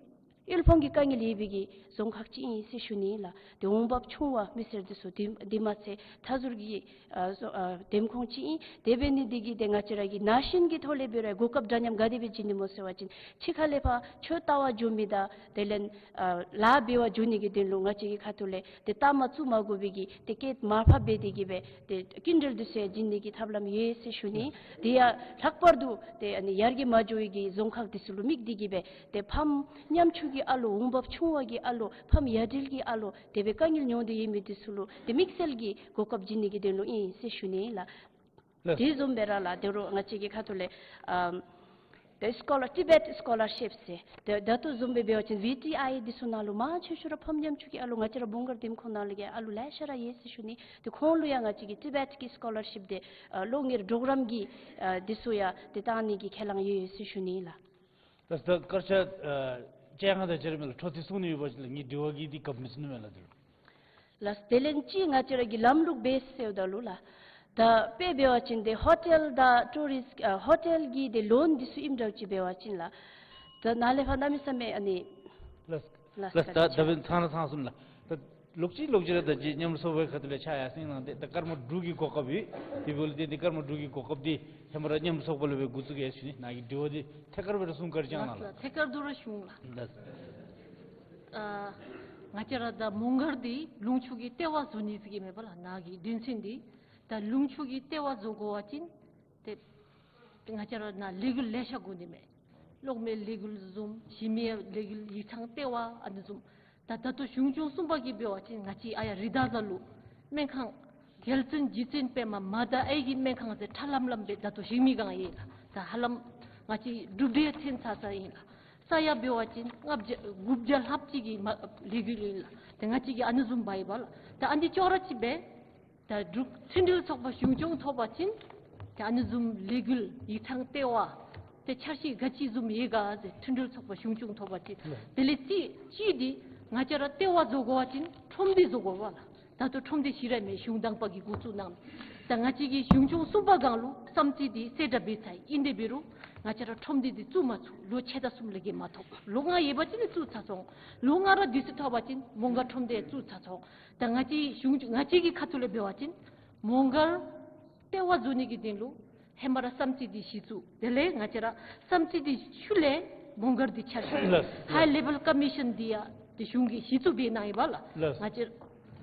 དབུལ་ཕོངས་ཀྱི་དཀའ་ངལ་ཡོད་པའི་གི་རྫོང་ཁག་ཅིག་ཨིན་ཟེར་ཞུ་ནི་ལགས། ཏེ་འོང་འབབ་ཆུང་བ་མི་སེར་འདི་ཚུ་དེ་དེ་མ་ཚད་མཐའ་ཟུར་གྱི་ཨ་སོ་ཨ་འདེམས་ཁོངས་ཅིག་ཨིན། དེ་འབད་ནི་འདི་གིས་ཏེ་ང་བཅས་ར་གི་ན་གཞོན་གྱི་ཐོག་ལས་འབད་རུང་གོ་སྐབས་འདྲ་མཉམ་ག་དེ་སྦེ་བྱིན་ནི་སྨོ་ཟེར་བ་ཅིན་ཕྱི་ཁ་ལས་ཕར་ཆོས་ལྟ་བར་འགྱོ་མི་དང་དེ་ལས་ཨ་ལཱ་འབད་བར་འགྱོ་ནི་གི་དོན་ལུ་ང་བཅས་ཀྱི་ཁ་ཐུག་ལས་ཏེ་རྟགས་མ་བཙུགས་མ་དགོ་པའི་གི་ཏེ་སྐད་མར་ཕབ་འབད་དེ་གིས་སྦེ་ཏེ་སྐྱིན་འགྲུལ་འདི་ཚུ་ཡང་བྱིན་ནི་གི་ཐབས་ལམ་ཡོད་ཟེར་ཞུ་ནི། དེ་ཡང་ལྷག་པར་དུ་ཏེ་ཨ་ནི་ཡར་རྒྱས་མ་འགྱོ་བའི་གི་རྫོང་ཁག་འདི་ཚུ་ལུ་དམིགས་ཏེ་གིས་སྦེ་ཏེ་ཕམ་ཉམ་ཆུང་གི་ཨ་ལོ་འོང་འབབ་ཆུང་བ་གི་ཨ་ལོ་ཕམ་ཡ་བྲལ་གྱི་ཨ་ལོ་དེ་སྦེ་དཀའ་ངལ་མྱོང་སྟེ་ཡོད་མི་འདི་ཚུ་ལུ་ཏེ་དམིགས་བསལ་གྱི་གོ་སྐབས་བྱིན་ནི་གི་དོན་ལུ་ཨིན་ཟེར་ཞུ་ནི་ལགས། ལགས། དེ་བཟུམ་སྦེ་ར་ལགས་དོ་རུང་ང་བཅས་ཀྱི་ཁ་ཐུག་ལས་ཨམ་ཏེ་སི་ཀོ་ལར་ཊི་བེཊ་སི་ཀོ་ལར་ཤིཔ་ཟེར་ཏེ་ད་ལྟོ་བཟུམ་སྦེ་འབད་བ་ཅིན་བི་ཊི་ཨའི་འདི་ཚུ་ནང་ལུ་མང་ཆེ་ཤོས་ར་ཕམ་ཉམ་ཆུང་གི་ཨ་ལོ་ང་བཅས་ར་མོང་སྒར་འདེམས་ཁོངས་ནང་ལུ་གི་ཨ་ལོ་ལེ་ཤ་ར་ཡོད་ཟེར་ཞུ་ནི། ཏེ་ཁོང་ལུ་ཡང་ང་བཅས་ཀྱིས་ཊི་བེཊ་ཀྱི་སི་ཀོ་ལར་ཤིཔ་འདི་ཨ་སློབ་གཉེར་པྲོ་གརམ་གྱི་ཨ་འདི་ཚུ་ཡང་ཏེ་བཏང་ནི་གི་ཁས་བླངས་ཡོད་ཟེར་ཞུ་ནི་ལགས། ད་ད་སྐར་ཆ་ཨ་བཅོ་ལྔ་དང་བརྗེ་རེ་མེད་ལགས། འཕྲོ་མཐུད་གསུང་ནི་ཡོད་པ་ཅིན་ལགས་ངེའི་དྲི་བ་གི་འདི་གབ་མི་ཚུགས་ནི་མས་ལགས། དེ་ལུ་ལགས། དེ་ལས་ཅིག་ང་བཅས་ར་གི་ལམ་ལུགས་བེསི་ཟེརཝ་ད་ལུ་ལགས། ད་དཔེ་འབད་བ་ཅིན་ཏེ་ཧོ་ཊེལ་དང་ཊུ་རིསཊ་ཨ་ཧོ་ཊེལ་གྱི་ཏེ་ལོན་འདི་ཚུ་ཨིནམ་འདྲཝ་ཅིག་འབད་བ་ཅིན་ལགས། ད་ནཱ་ལས་ཕར་གནམ་མེད་ས་མེད་ཨ་ནི་ལགས། ལགས་ལགས། ད་ད་འབདན་ཚང་ལ་ཚང་སོང་ལགས། ད་ལོག་ཅི་ལོག་ཅི་ར་ད་ཅི་མཉམ་རུབ་ཚོགས་པའི་ཁ་ཐུག་ལས་ཕྱག་ཡར་སེང་གནང་སྟེ་ད་སྐར་མ་དྲུག་གི་གོ་སྐབས་ཡོད། དེ་འབདཝ་ལས་ཏེ་འདི་སྐར་མ་དྲུག་གི་གོ་སྐབས་འདི་ཧེ་མ་ར་མཉམ་རུབ་ཚོགས་པ་ལུ་སྦེ་འགོ་བཙུགས་ཡོད་ཟེར་ཞུ་ནི། ནཱ་གི་དྲི་བ་འདི་ཐད་ཀར་སྦེ་ར་གསུང་བཀའ་དྲིན་བསྐྱང་གནང་ལགས། ཐད་ཀར་དུ་ར་ཞུ་ལགས། ལགས། ཨ་ང་བཅས་ར་ད་མོང་སྒར་འདི་ལུང་ཕྱོགས་ཀྱི་ལྟེ་བ་བཟོ་ནི་ཟེར་གྱི་མེན་པ་ལགས། ནཱ་གི་དོན་ཚན་འདི་ད་ལུང་ཕྱོགས་ཀྱི་ལྟེ་བ་བཟོ་དགོ་པ་ཅིན་ཏེ་ང་བཅས་ར་ནཱ་ལས་འགུལ་ལེ་ཤ་དགོ་ནི་མས། གློག་མེའི་ལས་འགུལ་བཟུམ་གཞི་མེད་ལས་འགུལ་ཡིག་ཚང་ལྟེ་བ་ཨ་ནི་བཟུམ། ད་ད་ལྟོ་གཞུང་སྐྱོང་གསུམ་པ་གིས་འབད་བ་ཅིན་ང་བཅས་ཨ་ཡར་རི་དྭགས་ལ་ལུ་སྨན་ཁང་རྒྱལ་བཙུན་རྗེ་བཙུན་པདྨ་མ་དང་ཨའི་གི་སྨན་ཁང་ཟེར་ཁྲ་ལམ་ལམ་སྦེ་ད་ལྟོ་བཞེངས་མི་གང་ཡོད་ལགས། ད་ཧ་ལམ་ང་བཅས་གྲུབ་འབྲས་ཐོན་ཚར་ཚར་ཨིན་ལགས། ས་ཡ་འབད་བ་ཅིན་ལྔ་བརྒྱ་དགུ་བརྒྱ་ལྷགཔ་ཅིག་གི་མ་ལས་འགུལ་ཨིན་ལགས། ད་ང་བཅས་ཀྱིས་ཨ་ནི་བཟུམ་འབད་ཡི་པ་ལགས། ད་ཨ་ནི་ཅོག་ར་ཅིག་སྦེ་ད་འབྲུག་མཐུན་སྒྲིལ་ཚོགས་པ་གཞུང་སྐྱོང་ཐོབ་པ་ཅིན་ད་ཨ་ནི་བཟུམ་ལས་འགུལ་ཡིག་ཚང་ལྟེ་བ་ཏེ་འཆར་གཞི་ག་ཅི་བཟུམ་ཡོད་ག་ཟེར་མཐུན་སྒྲིལ་ཚོགས་པ་གཞུང་སྐྱོང་ཐོབ་པ་ཅིན། ལགས། དེ་ལས་ཅིག་ཅིག་འདི་ང་བཅས་ར་ལྟེ་བ་བཟོ་དགོ་པ་ཅིན་ཁྲོམ་སྡེ་བཟོ་དགོ་པ་ལགས། ད་ལྟོ་ཁྲོམ་སྡེ་ཞེ་དྲག་མེད། གཞུང་དང་པ་གིས་འགོ་བཙུགས་གནང་། ད་ང་བཅས་ཀྱི་གཞུང་སྐྱོང་གསུམ་པ་སྒང་ལུ་བསམ་རྩེ་འདི་གསལ་བསྒྲགས་འབད་ཚར་ཡི། ཨིན་དེ་འབད་རུང་ང་བཅས་ར་ཁྲོམ་སྡེ་འདི་བཙུགས་མ་ཚུགས། ལོ་ཕྱེད་དང་གསུམ་ལས་བརྒལ་མ་ཐོབ། ལོ་ལྔ་ཡོད་པ་ཅིན་ནི་བཙུགས་ཚར་སོང་། ལོ་ལྔ་ར་དུས་ཚོད་ཐོབ་པ་ཅིན་མོང་སྒར་ཁྲོམ་སྡེ་བཙུགས་ཚར་སོང་། ད་ང་བཅས་གཞུང་ང་བཅས་ཀྱི་ཁ་ཐུག་ལས་འབད་བ་ཅིན་མོང་སྒར་ལྟེ་བ་བཟོ་ནི་གི་དོན་ལུ་ ཧེ་མ་ར་བསམ་རྩེ་འདི་གཞི་བཙུགས། དེ་ལས་ང་བཅས་ར་བསམ་རྩེ་འདི་ཤུལ་ལས་མོང་སྒར་འདི་འཆར་ཞུ། ལགས། ཧའི་ལེ་བཱལ་ཀོ་མི་ཤཱན་འདི་ཡང་ཏེ་གཞུང་གིས་གཞི་བཙུགས་འབད་གནང་ཡི་པ་ལགས། ལགས། ང་བཅས་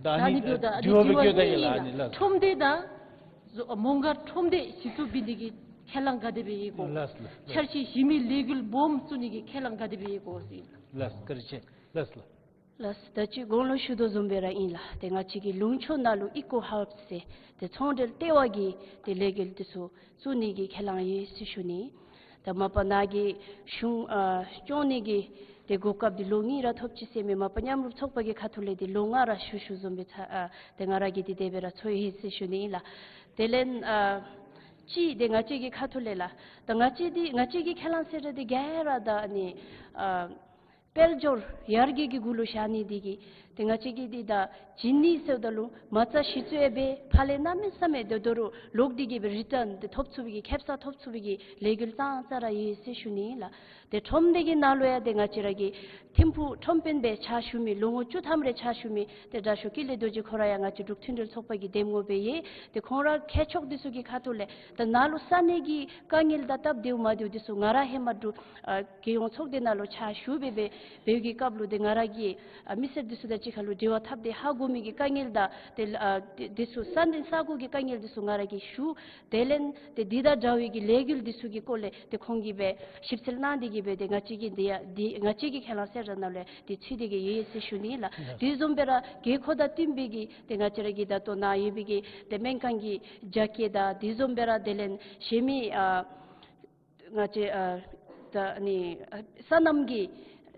ད་ཨ་ནི་ཨ་ནི་འབདཝ་ད་ཨ་ནི་དྲི་བ་འདི་འབད་བ་བཀོད་ད་ཡི་ཨིན་ལགས། ལགས། ཨ་ནི་ལགས། ཁྲོམ་སྡེ་དང་མོང་སྒར་ཁྲོམ་སྡེ་གཞི་བཙུགས་འབད་ནི་གི་ཁས་བླངས་ག་དེ་སྦེ་ཡོད་གོ། ལགས་ལགས། འཆར་གཞི་གཞི་མེད་ལས་འགུལ་སྦོམ་བཙུགས་ནི་གི་ཁས་བླངས་ག་དེ་སྦེ་ཡོད་གོ་ཟེར། ལགས། བཀའ་དྲིན་ཆེ། ལགས་ལགས། ལགས། ད་ཅི་གོང་ལུ་ཞུ་དོ་བཟུམ་སྦེ་ར་ཨིན་ལགས། ཏེ་ང་བཅས་ཀྱི་ལུང་ཕྱོགས་ནང་ལུ་ཨི་ཀོ་ཧབ་ཟེར་ཏེ་ཚོང་འབྲེལ་ལྟེ་བ་གི་ཏེ་ལས་འགུལ་འདི་ཚུ་བཙུགས་ནི་གི་ཁས་བླངས་ཡོད་ཟེར་ཞུ་ནི། ད་མ་པ་ནཱ་གི་གཞུང་ཨ་སྐྱོང་ནི་གི་ཏེ་གོ་སྐབས་འདི་ལོ་གཉིས་ར་ཐོབ་ཅི་ཟེར་མས། མ་པ་མཉམ་རུབ་ཚོགས་པ་གི་ཁ་ཐུག་ལས་ཏེ་ལོ་ལྔ་ར་ཞུ་ཞུཝ་བཟུམ་སྦེ་ཚ་ཨ་ཏེ་ང་ར་གིས་ཏེ་དེ་སྦེ་ར་ཚོར་ཡི་ཟེར་ཞུ་ནི་ཨིན་ལགས། དེ་ལས་ཨ་ཅིག་ཏེ་ང་བཅས་ཀྱི་ཁ་ཐུག་ལས་ལགས། ད་ང་བཅས་འདི་ང་བཅས་ཀྱི་ཁས་བླངས་ཟེར་ར་འདི་ག་ར་ད་ཨ་ནི་ཨ་དཔལ་འབྱོར་ཡར་རྒྱས་ཀྱི་གུ་ལུ་བཞག་ནི་འདི་གིས་ཏེ་ང་བཅས་ཀྱིས་འདི་ད་བྱིན་ནི་ཟེརཝ་ད་ལུ་མ་རྩ་གཞི་བཙུགས་ཡང་འབད་ཕར་ལས་གནམ་མེད་ས་མེད་ཏེ་དོ་རུང་ལོག་སྟེ་གི་སྦེ་རི་ཊརན་ཏེ་ཐོབ་ཚུགས་པའི་གི་ཁེབ་ས་ཐོབ་ཚུགས་པའི་གི་ལས་འགུལ་ཙང་ཙ་ར་ཡོད་ཟེར་ཞུ་ནི་ལགས། ཏེ་ཁྲོམ་སྡེ་གི་ནང་ལུ་ཡང་ཏེ་ང་བཅས་ར་གི་ཐིམ་ཕུག་ཁྲོམ་དཔོན་སྦེ་ཕྱག་ཞུ་མི་ལོ་ངོ་བཅུ་ཐམ་རེ་ཕྱག་ཞུ་མི་ཏེ་དྲག་ཤོས་ཀུན་ལེགས་རྡོ་རྗེ་ཁོ་ར་ཡང་ང་བཅས་འབྲུག་མཐུན་སྒྲིལ་ཚོགས་པ་གི་འདེམས་ངོ་སྦེ་ཡོད། ཏེ་ཁོང་ར་མཁས་མཆོག་འདི་ཚུ་གི་ཁ་ཐུག་ལས་ད་ནཱ་ལུ་ས་གནས་ཀྱི་དཀའ་ངལ་དང་སྟབས་བདེཝ་མ་བདེཝ་འདི་ཚུ་ང་ར་ཧེ་མ་འབྲུག་ཨ་རྒྱལ་ཡོངས་ཚོགས་སྡེ་ནང་ལུ་ཕྱག་ཞུ་སྦེ་སྦེ་འབད་བའི་སྐབས་ལུ་ཏེ་ང་ར་གིས་ཨ་མི་སེར་འདི་ཚུ་དང་གཅིག་ཁར་ལུ་འབྲེལ་བ་འཐབ་སྟེ་ཧ་གོ་མི་གི་དཀའ་ངལ་དང་ཏེ་ཨ་འདི་འདི་ཚུ་ས་གནས་ས་གོ་གི་དཀའ་ངལ་འདི་ཚུ་ང་ར་གིས་ཞུ། དེ་ལས་ཏེ་འདི་དང་འདྲ་བའི་གི་ལས་འགུལ་འདི་ཚུ་གི་སྐོར་ལས་ཏེ་ཁོང་གིས་སྦེ་ཞིབ་འཚོལ་གནང་སྟེ་གི་སྦེ་ཏེ་ང་བཅས་ཀྱི་འདི་ཡང་འདི་ང་བཅས་ཀྱི་ཁས་བླངས་གསལ་བསྒྲགས་ནང་ལུ་ཡང་ཏེ་ཚུད་དེ་གི་ཡོད་ཟེར་ཞུ་ནི་ལགས། དེ་བཟུམ་སྦེ་ར་དགོས་མཁོ་དང་བསྟུན་པའི་གི་ཏེ་ང་བཅས་ར་གི་ད་ལྟོ་ནཱ་ཡོད་པའི་གི་ཏེ་སྨན་ཁང་གི་རྒྱ་སྐྱེད་དང་དེ་བཟུམ་སྦེ་ར་དེ་ལས་གཞན་མི་ཨ་ང་བཅས་ཨ་ད་ནི་ཨ་སོ་ནམ་གྱི་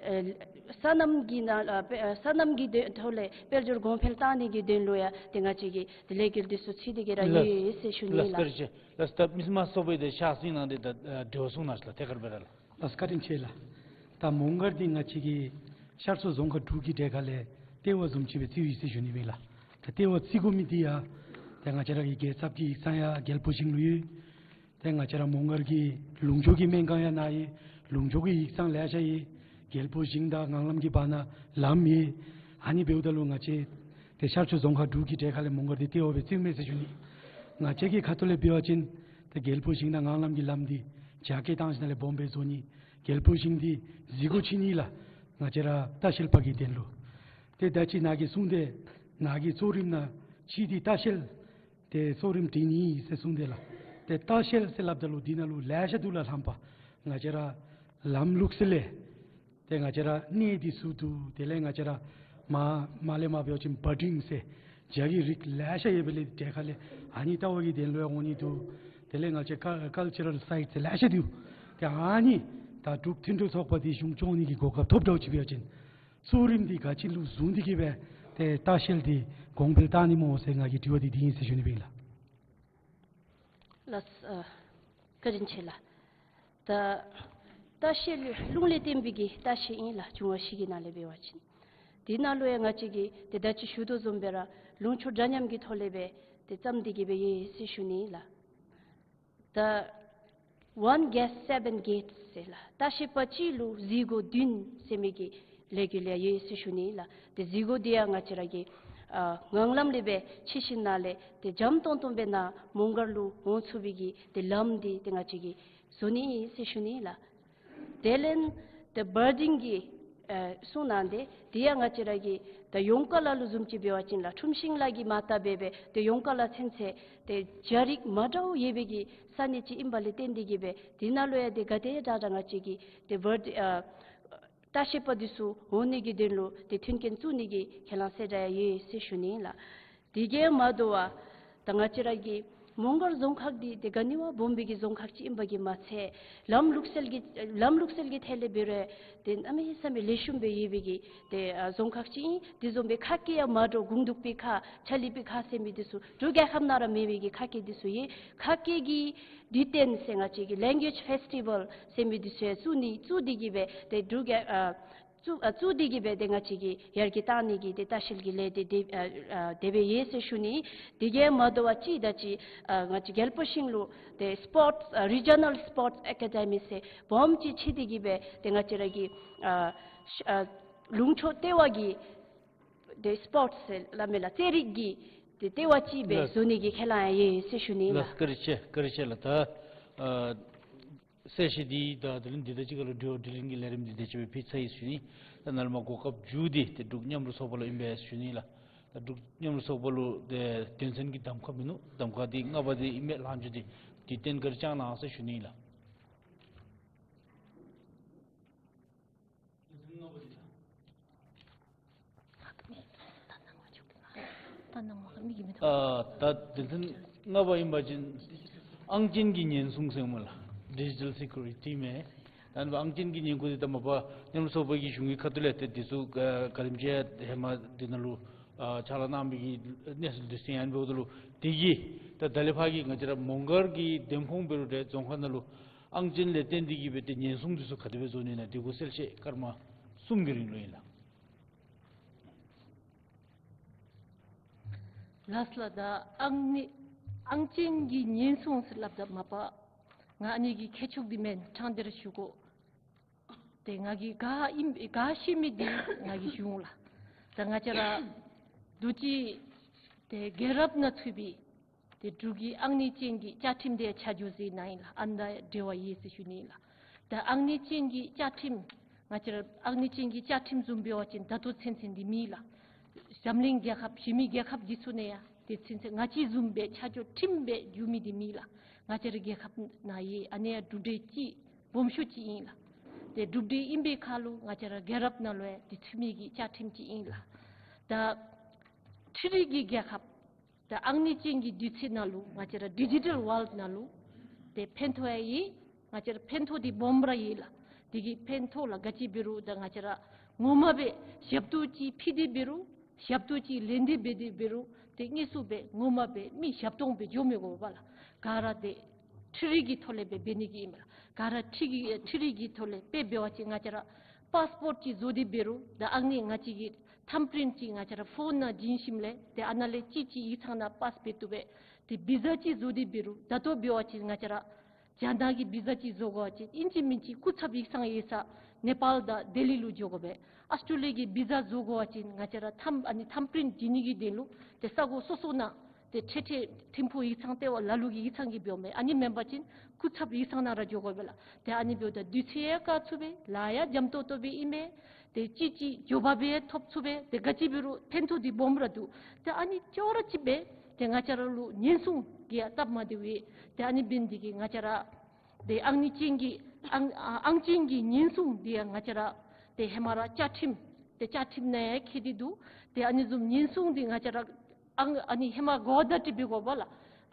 ཨ་སོ་ནམ་གྱི་ནང་ཨ་སོ་ནམ་གྱི་དོན་ཐོག་ལས་དཔལ་འབྱོར་གོང་འཕེལ་བཏང་ནི་གི་དོན་ལུ་ཡང་ཏེ་ང་བཅས་ཀྱི་ཏེ་ལས་འགུལ་འདི་ཚུ་ཚུད་དེ་གི་ར་ཡོད་ཟེར་ཞུ་ནི་ལགས། ལགས་བཀའ་དྲིན་ཆེ། ལགས། ད་མི་སེར་མ་ཚོགས་པའི་དེ་ཕྱག་སྲིད་གནང་སྟེ་ད་འབྲེལ་བ་གསུང་གནང་ལགས། ཐད་ཀར་སྦེ་ར་ལགས། ལགས་བཀའ་དྲིན་ཆེ་ལགས། ད་མོང་སྒར་འདི་ང་བཅས་ཀྱི་ཤར་ཕྱོགས་རྫོང་ཁག་དྲུག་གི་གྲས་ཁ་ལས་ལྟེ་བ་བཟུམ་ཅིག་སྦེ་བརྩིཝ་ཨིན་ཟེར་ཞུ་ནི་ཨིན་ལགས། ད་ལྟེ་བ་བརྩི་དགོ་མི་འདི་ཡང་ད་ང་བཅས་ར་གི་རྒྱལ་ཚབ་ཀྱི་ཡིག་ཚང་ཡང་རྒྱལ་པོ་ཞིང་ལུ་ཡོད། ཏེ་ང་བཅས་ར་མོང་སྒར་གྱི་ལུང་ཕྱོགས་ཀྱི་སྨན་ཁང་ཡང་ནཱ་ཡོད། ལུང་ཕྱོགས་ཀྱི་ཡིག་ཚང་ལེ་ཤ་ཡོད། རྒྱལ་པོ་ཞིང་དང་ངང་ལམ་གྱི་བར་ན་ལམ་ཡོད། ཨ་ནི་འབདཝ་ད་ལུ་ང་བཅས་ཏེ་ཤར་ཕྱོགས་རྫོང་ཁག་དྲུག་གི་གྲས་ཁ་ལས་མོང་སྒར་འདི་ལྟེ་བ་སྦེ་བརྩིཝ་མས་ཟེར་ཞུ་ནི། ང་བཅས་ཀྱི་ཁ་ཐུག་ལས་འབད་བ་ཅིན་ཏེ་རྒྱལ་པོ་ཞིང་དང་ངང་ལམ་གྱི་ལམ་འདི་རྒྱ་སྐྱེད་བཏང་ཞིནམ་ལས་སྦོམ་སྦེ་བཟོ་ནི། རྒྱལ་པོ་ཞིང་འདི་བརྫི་བཀོ་ཅིག་ནི་ལགས། ང་བཅས་ར་ལྟ་བཤལ་པ་གི་དོན་ལུ། ཏེ་ད་ཅི་ནཱ་གིས་གསུངས་ཏེ་ནཱ་གི་གཙོ་རིམ་ནང་གཅིག་འདི་ལྟ་བཤལ་ཏེ་གཙོ་རིམ་འབྲི་ནི་ཟེར་གསུངས་ཏེ་ལགས། ཏེ་ལྟ་བཤལ་ཟེར་སླབ་ད་ལུ་འདི་ནང་ལུ་ལེ་ཤ་འདུག་ལགས། ལྷམ་པ་ང་བཅས་ར་ལམ་ལུགས་སྲོལ་ལས་ཏེ་ང་བཅས་ར་གནས་འདི་ཚུ་འདུག། དེ་ལས་ང་བཅས་ར་མ་མ་ལས་མ་འབད་བ་ཅིན་བར་ཌིང་ཟེར་བྱ་གི་རིགས་ལེ་ཤ་ཡོད་པའི་ལས་གྲས་ཁ་ལས་ཨ་ནི་ལྟ་བ་གི་དོན་ལུ་ཡང་འོང་ནི་འདུག། དེ་ལས་ང་བཅས་ཀ་ཀལ་ཅར་རལ་སའིཊ་ཟེར་ལེ་ཤ་འདུག། ཏེ་ཨ་ནི་ད་འབྲུག་མཐུན་སྒྲིལ་ཚོགས་པ་འདི་གཞུང་སྐྱོང་ནི་གི་གོ་སྐབས་ཐོབ་འདྲཝ་ཅིག་འབད་བ་ཅིན་གཙོ་རིམ་འདི་ག་ཅི་ལུ་བཟུང་སྟེ་གི་སྦེ་ཏེ་ལྟ་བཤལ་འདི་གོང་འཕེལ་བཏང་ནི་སྨོ་ཟེར་ང་གི་དྲི་བ་འདི་འདི་ཨིན་ཟེར་ཞུ་ནི་ཨིན་ལགས། ལགས། ཨ་བཀའ་དྲིན་ཆེ་ལགས། ད་ལྟ་བཤལ་རླུང་ལས་བརྟེན་པའི་གི་ལྟ་བཤལ་ཨིན་ལགས། འབྱུང་བ་བཞི་གི་ནང་ལས་འབད་བ་ཅིན། དེ་ནང་ལུ་ཡང་ང་བཅས་ཀྱིས་ཏེ་ད་ཅི་ཞུ་དོ་བཟུམ་སྦེ་ར་ལུང་ཕྱོགས་འདྲ་མཉམ་གྱི་ཐོག་ལས་སྦེ་ཏེ་བརྩམས་ཏེ་གི་སྦེ་ཡོད་ཟེར་ཞུ་ནི་ཨིན་ལགས། ད་One Guest Seven Gates ཟེར་ལགས། ལྟ་བཤལ་པ་གཅིག་ལུ་བརྫི་སྒོ་བདུན་ཟེར་མི་གི་ལས་འགུལ་ཡང་ཡོད་ཟེར་ཞུ་ནི་ལགས། ཏེ་བརྫི་སྒོ་འདི་ཡང་ང་བཅས་ར་གི་ཨ་ངང་ལམ་ལས་སྦེ་ཕྱི་ཞིང་ནང་ལས་ཏེ་འཇམ་ཏོང་ཏོ་སྦེ་ནཱ་མོང་སྒར་ལུ་འོང་ཚུགས་པའི་གི་ཏེ་ལམ་འདི་ཏེ་ང་བཅས་ཀྱིས་བཟོ་ནི་ཨིན་ཟེར་ཞུ་ནི་ལགས། དེ་ལས་ཏེ་བར་ཌིང་གི་ཨེ་གསུངས་གནང་སྟེ་དེ་ཡང་ང་བཅས་ར་གི་ད་ཡོངས་ཁ་ལ་ལུ་བཟུམ་ཅིག་འབད་བ་ཅིན་ལགས། ཁྲུམ་ཤིང་ལ་གིས་མ་བཏབ་པའི་སྦེ་ཏེ་ཡོངས་ཁ་ལ་ཚུན་ཚོད་ཏེ་བྱ་རིགས་མ་འདྲཝ་ཡོད་པའི་གི་ས་གནས་ཅིག་ཨིན་པ་ལས་བརྟེན་ཏེ་གི་སྦེ་དེ་ནང་ལུ་ཡང་ཏེ་ག་དེ་དྲག་དྲག་ང་བཅས་ཀྱིས་ཏེ་བར་ཌིང་ཨ་ལྟ་བཤལ་པ་འདི་ཚུ་འོང་ནི་གི་དོན་ལུ་ཏེ་མཐུན་རྐྱེན་བཙུགས་ནི་གི་ཁས་བླངས་གསལ་བསྒྲགས་ཡང་ཡོད་ཟེར་ཞུ་ནི་ལགས། དེ་གིས་མ་དོ་བར་ད་ང་བཅས་ར་གི་མོང་སྒར་རྫོང་ཁག་འདི་ཏེ་ག་ནི་བ་སྦོམ་པའི་གི་རྫོང་ཁག་ཅིག་ཨིན་པ་གིས་མ་ཚད་ལམ་ལུགས་སྲོལ་གྱི་ལམ་ལུགས་སྲོལ་གྱི་ཐད་ལས་འབད་རུང་ཏེ་གནམ་མེད་ས་མེད་ལེགས་ཤོམ་སྦེ་ཡོད་པའི་གི་ཏེ་ཨ་རྫོང་ཁག་ཅིག་ཨིན། དེ་བཟུམ་སྦེ་ཁ་སྐད་ཡང་མ་འདྲཝ་དགུང་སྡུག་པའི་ཁ་ཆ་ལི་པའི་ཁ་ཟེར་མི་འདི་ཚུ་འབྲུག་རྒྱལ་ཁབ་ནང་ར་མེད་པའི་གི་ཁ་སྐད་འདི་ཚུ་ཡོད། ཁ་སྐད་ཀྱི་དུས་སྟོན་ཟེར་ང་བཅས་ཀྱི་ལེང་གུ་ཨེཇ་ཕེསི་ཊི་བཱལ་ཟེར་མི་འདི་ཚུ་ཡང་བཙུགས་ནི་བཙུགས་ཏེ་གི་སྦེ་ཏེ་འབྲུག་རྒྱལ་ཨ་བཙུགས་ཨ་བཙུགས་ཏེ་གི་སྦེ་ཏེ་ང་བཅས་ཀྱིས་ཡར་རྒྱས་བཏང་ནི་གི་ཏེ་ལྟ་བཤལ་གྱི་ལས་འདི་ཏེ་ཨ་ཨ་དེ་སྦེ་ཡོད་ཟེར་ཞུ་ནི། དེ་གིས་མ་དོ་བར་ཅིག་ད་ཅི་ཨ་ང་བཅས་རྒྱལ་པོ་ཤིང་ལུ་ཏེ་སི་པོརཊསི་ཨ་རི་ཇི་ནཱལ་སི་པོརཊསི་ཨེ་ཀ་ཌེ་མི་ཟེར་སྦོམ་ཅིག་ཕྱེ་སྟེ་གི་སྦེ་ཏེ་ང་བཅས་ར་གི་ཨ་ཨ་ལུང་ཕྱོགས་ལྟེ་བ་གི་ཏེ་སི་པོརཊསི་ཟེར་སླབ་མས་ལགས། རྩེད་རིགས་ཀྱི་ཏེ་ལྟེ་བ་ཅིག་སྦེ་ལགས། བཟོ་ནི་གི་ཁས་བླངས་ཡང་ཡོད་ཟེར་ཞུ་ནི་ལགས། ལགས། བཀའ་དྲིན་ཆེ། བཀའ་དྲིན་ཆེ་ལགས། ད་ ཨ་གསལ་བཤད་འདི་དང་དེ་ལས་འདི་དང་གཅིག་ཁར་ལུ་དྲི་བ་དྲིས་ལན་གྱི་ལས་རིམ་འདི་དེ་ཅིག་སྦེ་ཕུལ་ཚར་ཡི་ཟེར་ཞུ་ནི། ད་ནཱ་ལས་མར་གོ་སྐབས་མཇུག་འདི་ཏེ་འབྲུག་མཉམ་རུབ་ཚོགས་པ་ལུ་ཨིན་པས་ཟེར་ཞུ་ནི་ལགས། ད་འབྲུག་མཉམ་རུབ་ཚོགས་པ་ལུ་ཏེ་དོན་ཚན་གྱི་གདམ་ཁ་མིན་ནུག། གདམ་ཁ་འདི་ལྔ་པ་འདི་ཨིན་མས། ལྷག་འཕྲོ་འདི་འདི་གཏན་འཁེལ་བརྐྱང་གནང་ཟེར་ཞུ་ནི་ལགས། ད་དོན་ཚན་ལྔ་པ་ཨིན་པ་ཅིན་ཨང་ཅན་གྱི་ཉེན་སྲུང་ཟེར་མས་ལགས། ཌི་ཇི་ཊལ་སི་ཀིའུ་རི་ཊི་མས། ད་ཨང་ཅན་གྱི་ཉེན་སྲུང་འདི་ད་མ་པ་མཉམ་རུབ་ཚོགས་པ་གི་གཞུང་གི་ཁ་ཐུག་ལས་ཏེ་འདི་ཚུ་ཨ་ག་དེམ་ཅིག་ཧེ་མ་འདི་ནང་ལུ་ཨ་ཕྱག་ལཱ་གནང་མི་གི་གནས་ཚུལ་འདི་ཚུ་ཨིན་པས། འོ་ད་ལུ་དེ་གིས་ད་ད་ལས་ཕར་གྱི་ང་བཅས་ར་མོང་སྒར་གྱི་འདེམས་ཁོངས་འབད་རུང་ཏེ་རྫོང་ཁག་ནང་ལུ་ཨང་ཅན་ལས་བརྟེན་ཏེ་གིས་སྦེ་ཏེ་ཉེན་སྲུང་འདི་ཚུ་ག་དེ་སྦེ་བཟོ་ནི་ཨིན་ན་འདི་གུ་གསལ་བཤད་སྐར་མ་གསུམ་གྱི་རིང་ལུ་ཨིན་ལགས། ལགས་ལགས། ད་ཨང་ནི་ཨང་ཅན་གྱི་ཉེན་སྲུང་ཟེར་སླབ་ད་མ་པ་ང་ཨ་ནི་གི་ཁྱད་ཆོས་འདི་མེན་ཕྲང་སྟེ་ར་ཞུ་དགོ། ཏེ་ང་གིས་ག་ཨིན་ག་ཤེས་མི་འདི་ང་གིས་ཞུ་འོང་ལགས། ད་ང་བཅས་ར་དུས་ཅི་ཏེ་རྒྱལ་རབས་ནང་ཚུད་པའི་ཏེ་འབྲུག་གི་ཨང་ནི་ཅན་གྱི་བཅའ་ཁྲིམས་འདི་ཆ་འཇོག་ཟེར་ནི་ཨིན་ལགས། ཨ་ནི་དང་འབྲེལ་བ་ཡོད་ཟེར་ཞུ་ནི་ཨིན་ལགས། ད་ཨང་ནི་ཅན་གྱི་བཅའ་ཁྲིམས་ང་བཅས་ར་ཨང་ནི་ཅན་གྱི་བཅའ་ཁྲིམས་བཟུམ་འབད་བ་ཅིན་ད་ལྟོ་ཚུན་ཚོད་འདི་མེད་ལགས། འཛམ་གླིང་རྒྱལ་ཁབ་གཞན་མི་རྒྱལ་ཁབ་འདི་ཚུ་ནང་ཡང་ཏེ་ཚུན་ཚོད་ང་བཅས་བཟུམ་སྦེ་ཆ་འཇོག་ཁྲིམས་སྦེ་འགྱོ་མི་འདི་མེད་ལགས། ང་བཅས་ར་རྒྱལ་ཁབ་ནང་ཡོད། ཨ་ནི་ཡང་གྲུབ་འབྲས་ཅིག་སྦོམ་ཤོས་ཅིག་ཨིན་ལགས། ཏེ་གྲུབ་འབྲས་ཨིན་པའི་ཁར་ལུ་ང་བཅས་ར་རྒྱལ་རབས་ནང་ལུ་ཡང་ཏེ་ཚུད་མི་གི་བཅའ་ཁྲིམས་ཅིག་ཨིན་ལགས། ད་འཕྲུལ་རིག་གི་རྒྱལ་ཁབ་ད་ཨང་ནི་ཅན་གྱི་དུས་ཚོད་ནང་ལུ་ང་བཅས་ར་ཌི་ཇི་ཊལ་ཝཱལཌ་ནང་ལུ་ཏེ་ཕན་ཐོགས་ཡང་ཡོད། ང་བཅས་ར་ཕན་ཐོགས་འདི་སྦོམ་ར་ཡོད་ལགས། དེ་གི་ཕན་ཐོགས་ལགས་ག་ཅི་འབད་རུང་ད་ང་བཅས་ར་ངོ་མ་སྦེ་ཞབས་ཏོག་ཅིག་ཕུལ་ཏེ་འབད་རུང་ཞབས་ཏོག་ཅིག་ལེན་ཏེ་འབད་དེ་འབད་རུང་ཏེ་དངོས་སུ་སྦེ་ངོ་མ་སྦེ་མི་ཞབས་ཏོག་སྦེ་འགྱོ་མི་དགོ་པས་ལགས། ག་ར་ཏེ་འཕྲུལ་རིག་གི་ཐོག་ལས་སྦེ་འབད་ནི་གི་ཨིན་པས་ལགས། ག་ར་འཕྲུལ་གྱི་འཕྲུལ་རིག་གི་ཐོག་ལས་དཔེ་འབད་བ་ཅིན་ང་བཅས་ར་པཱསི་པོརཊ་ཅིག་བཟོ་སྟེ་འབད་རུང་ད་ཨ་ནི་ང་བཅས་ཀྱི་ཐམ་པི་རིནཊ་ཅིག་ང་བཅས་ར་ཕོན་ནང་བྱིན་ཞིནམ་ལས་ཏེ་ཨ་ནཱ་ལས་གཅིག་གཅིག་ཡིག་ཚང་ནང་པཱསི་འབད་བཏུབ་པས། ཏེ་བི་ཟ་ཅིག་བཟོ་སྟེ་འབད་རུང་ད་ལྟོ་འབད་བ་ཅིན་ང་བཅས་ར་རྒྱ་ནག་གི་བི་ཟ་ཅིག་བཟོ་དགོ་པ་ཅིན་ཨིན་ཅི་མིན་ཅི་སྐུ་ཚབ་ཡིག་ཚང་ཡོད་ས་ནེ་པཱལ་དང་ལྡི་ལི་ལུ་འགྱོ་དགོ་པས། ཨཱོས་ཊྲེ་ལི་ཡ་གི་བི་ཟ་བཟོ་དགོ་པ་ཅིན་ང་བཅས་ར་ཐམ་ཨ་ནི་ཐམ་པི་རིནཊ་བྱིན་ནི་གི་དོན་ལུ་ཏེ་ས་གོ་སོ་སོ་ནང་ཏེ་འཕྲལ་འཕྲལ་ཐིམ་ཕུག་ཡིག་ཚང་ལྟེ་བ་ལ་ལུ་གི་ཡིག་ཚང་གིས་འབདཝ་མས། ཨ་ནི་མེན་པ་ཅིན་སྐུ་ཚབ་ཡིག་ཚང་ནང་ར་འགྱོ་དགོ་པས་ལགས། ཏེ་ཨ་ནི་འབདཝ་ད་དུས་ཚོད་ཡང་བཀག་ཚུགས་པས། ལཱ་ཡང་འཇམ་ཏོང་ཏོ་སྦེ་ཨིན་པས། ཏེ་ཅིག་ཅིག་མགྱོགས་པ་སྦེ་ཐོབ་ཚུགས་པས། ཏེ་ག་ཅི་འབད་རུང་ཕན་ཐོགས་འདི་སྦོམ་ར་འདུག། ཏེ་ཨ་ནི་ཅོག་ར་གཅིག་སྦེ་ཏེ་ང་བཅས་ར་ལུ་ཉེན་སྲུང་གི་ཡང་སྟབས་མ་བདེཝ་ཡོད། ཏེ་ཨ་ནི་འབད་ནི་འདི་གིས་ང་བཅས་ར་ཏེ་ཨང་ནི་ཅན་གྱི་ཨང་ཨ་ཨང་ཅན་གྱི་ཉེན་སྲུང་འདི་ཡང་ང་བཅས་ར་ཏེ་ཧེ་མ་ར་བཅའ་ཁྲིམས་ཏེ་བཅའ་ཁྲིམས་ནང་ཡང་འཁོད་དེ་འདུག། ཏེ་ཨ་ནི་བཟུམ་ཉེན་སྲུང་འདི་ང་བཅས་ར་ཨང་ཨ་ནི་ཧེ་མ་གོ་བརྡ་སྤྲོད་འབད་དགོ་པས་ལགས།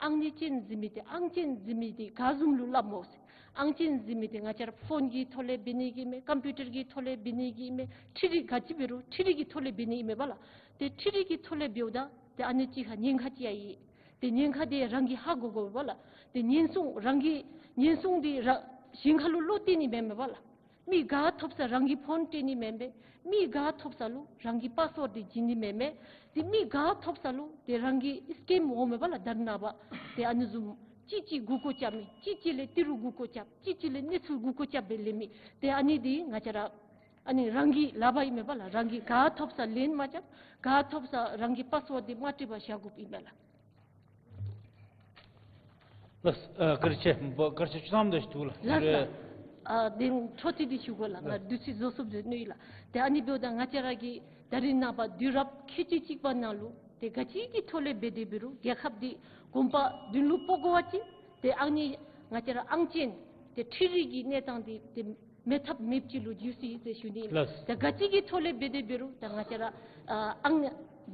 ཨང་ནི་ཅན་ཟེར་མི་འདི་ཨང་ཅན་ཟེར་མི་འདི་ག་བཟུམ་ལུ་སླབ་སྨོ་ཟེར། ཨང་ཅན་ཟེར་མི་འདི་ང་བཅས་ར་ཕོན་གྱི་ཐོག་ལས་འབད་ནི་གི་མས། ཀམ་པིའུ་ཊར་གྱི་ཐོག་ལས་འབད་ནི་གི་མས། འཕྲུལ་རིག་ག་ཅི་འབད་རུང་འཕྲུལ་རིག་གི་ཐོག་ལས་འབད་ནི་ཨིན་མས་པ་ལགས། ཏེ་འཕྲུལ་རིག་གི་ཐོག་ལས་འབདཝ་ད་ཏེ་ཨ་ནི་ཅིག་ཁར་ཉེན་ཁ་ཅིག་ཡང་ཡོད། ཏེ་ཉེན་ཁ་འདི་རང་གིས་ཧ་གོ་དགོ་པས་ལགས། ཏེ་ཉེན་སྲུང་རང་གི་ཉེན་སྲུང་འདི་ར་གཞན་ཁ་ལུ་བློ་གཏད་ནི་མེན་མས་པ་ལགས། མི་ག་ཐོབ་ས་རང་གི་ཕོན་སྤྲོད་ནི་མེན་མས། མི་ག་ཐོབ་ས་ལུ་རང་གི་པཱསི་ཝརཌ་འདི་བྱིན་ནི་མེན་མས། ཏེ་མི་ག་ཐོབ་ས་ལུ་ཏེ་རང་གི་སི་ཀེམ་འོང་མས་པ་ལགས། ད་རེས་ནངས་པ་ཏེ་ཨ་ནི་བཟུམ་གཅིག་གཅིག་མགུ་སྐོར་རྐྱབ་མི་གཅིག་གཅིག་ལས་ཏི་རུ་མགུ་སྐོར་རྐྱབ་གཅིག་གཅིག་ལས་གནས་ཚུལ་མགུ་སྐོར་རྐྱབ་སྦེ་ལེན་མི་ཏེ་ཨ་ནི་འདི་ང་བཅས་ར་ཨ་ནི་རང་གི་ལག་པར་ཨིན་མས་པ་ལགས། རང་གིས་ག་ཐོབ་ས་ལེན་མ་རྐྱབ། ག་ཐོབ་ས་རང་གི་པཱསི་ཝརཌ་འདི་མ་སྤྲོད་པར་བཞག་དགོཔ་ཨིན་མས་ལགས། ལགས། ཨ་བཀའ་དྲིན་ཆེ། བཀའ་དྲིན་ཆེ། ཆུ་ཚང་འདི་ཞུ་ལགས། ལགས་ལགས། ཨ་དེ་འཕྲོ་མཐུད་དེ་ཞུ་དགོ་ལགས། ང་དུས་ཚོད་རྫོགས་སོངམ་ཟེར་མནོ་ཡི་ལགས། ཏེ་ཨ་ནི་འབདཝ་ད་ང་བཅས་ར་གི་ད་རེས་ནངས་པ་དུས་རབས་ཁལ་གཅིག་གཅིག་པ་ནང་ལུ་ཏེ་ག་ཅི་གི་ཐོག་ལས་འབད་དེ་འབད་རུང་རྒྱལ་ཁབ་འདི་གོམ་པ་མདུན་ལུ་སྤོ་དགོ་པ་ཅིན་ཏེ་ཨ་ནི་ང་བཅས་ར་ཨང་ཅན་ཏེ་འཕྲུལ་རིག་གི་གནས་སྟངས་འདི་ཏེ་མེད་ཐབས་མེདཔ་ཅིག་ལུ་འགྱུར་སོ་ཡི་ཟེར་ཞུ་ནི་ལགས། ད་ག་ཅི་གི་ཐོག་ལས་འབད་དེ་འབད་རུང་ད་ང་བཅས་ར་ཨ་ཨང་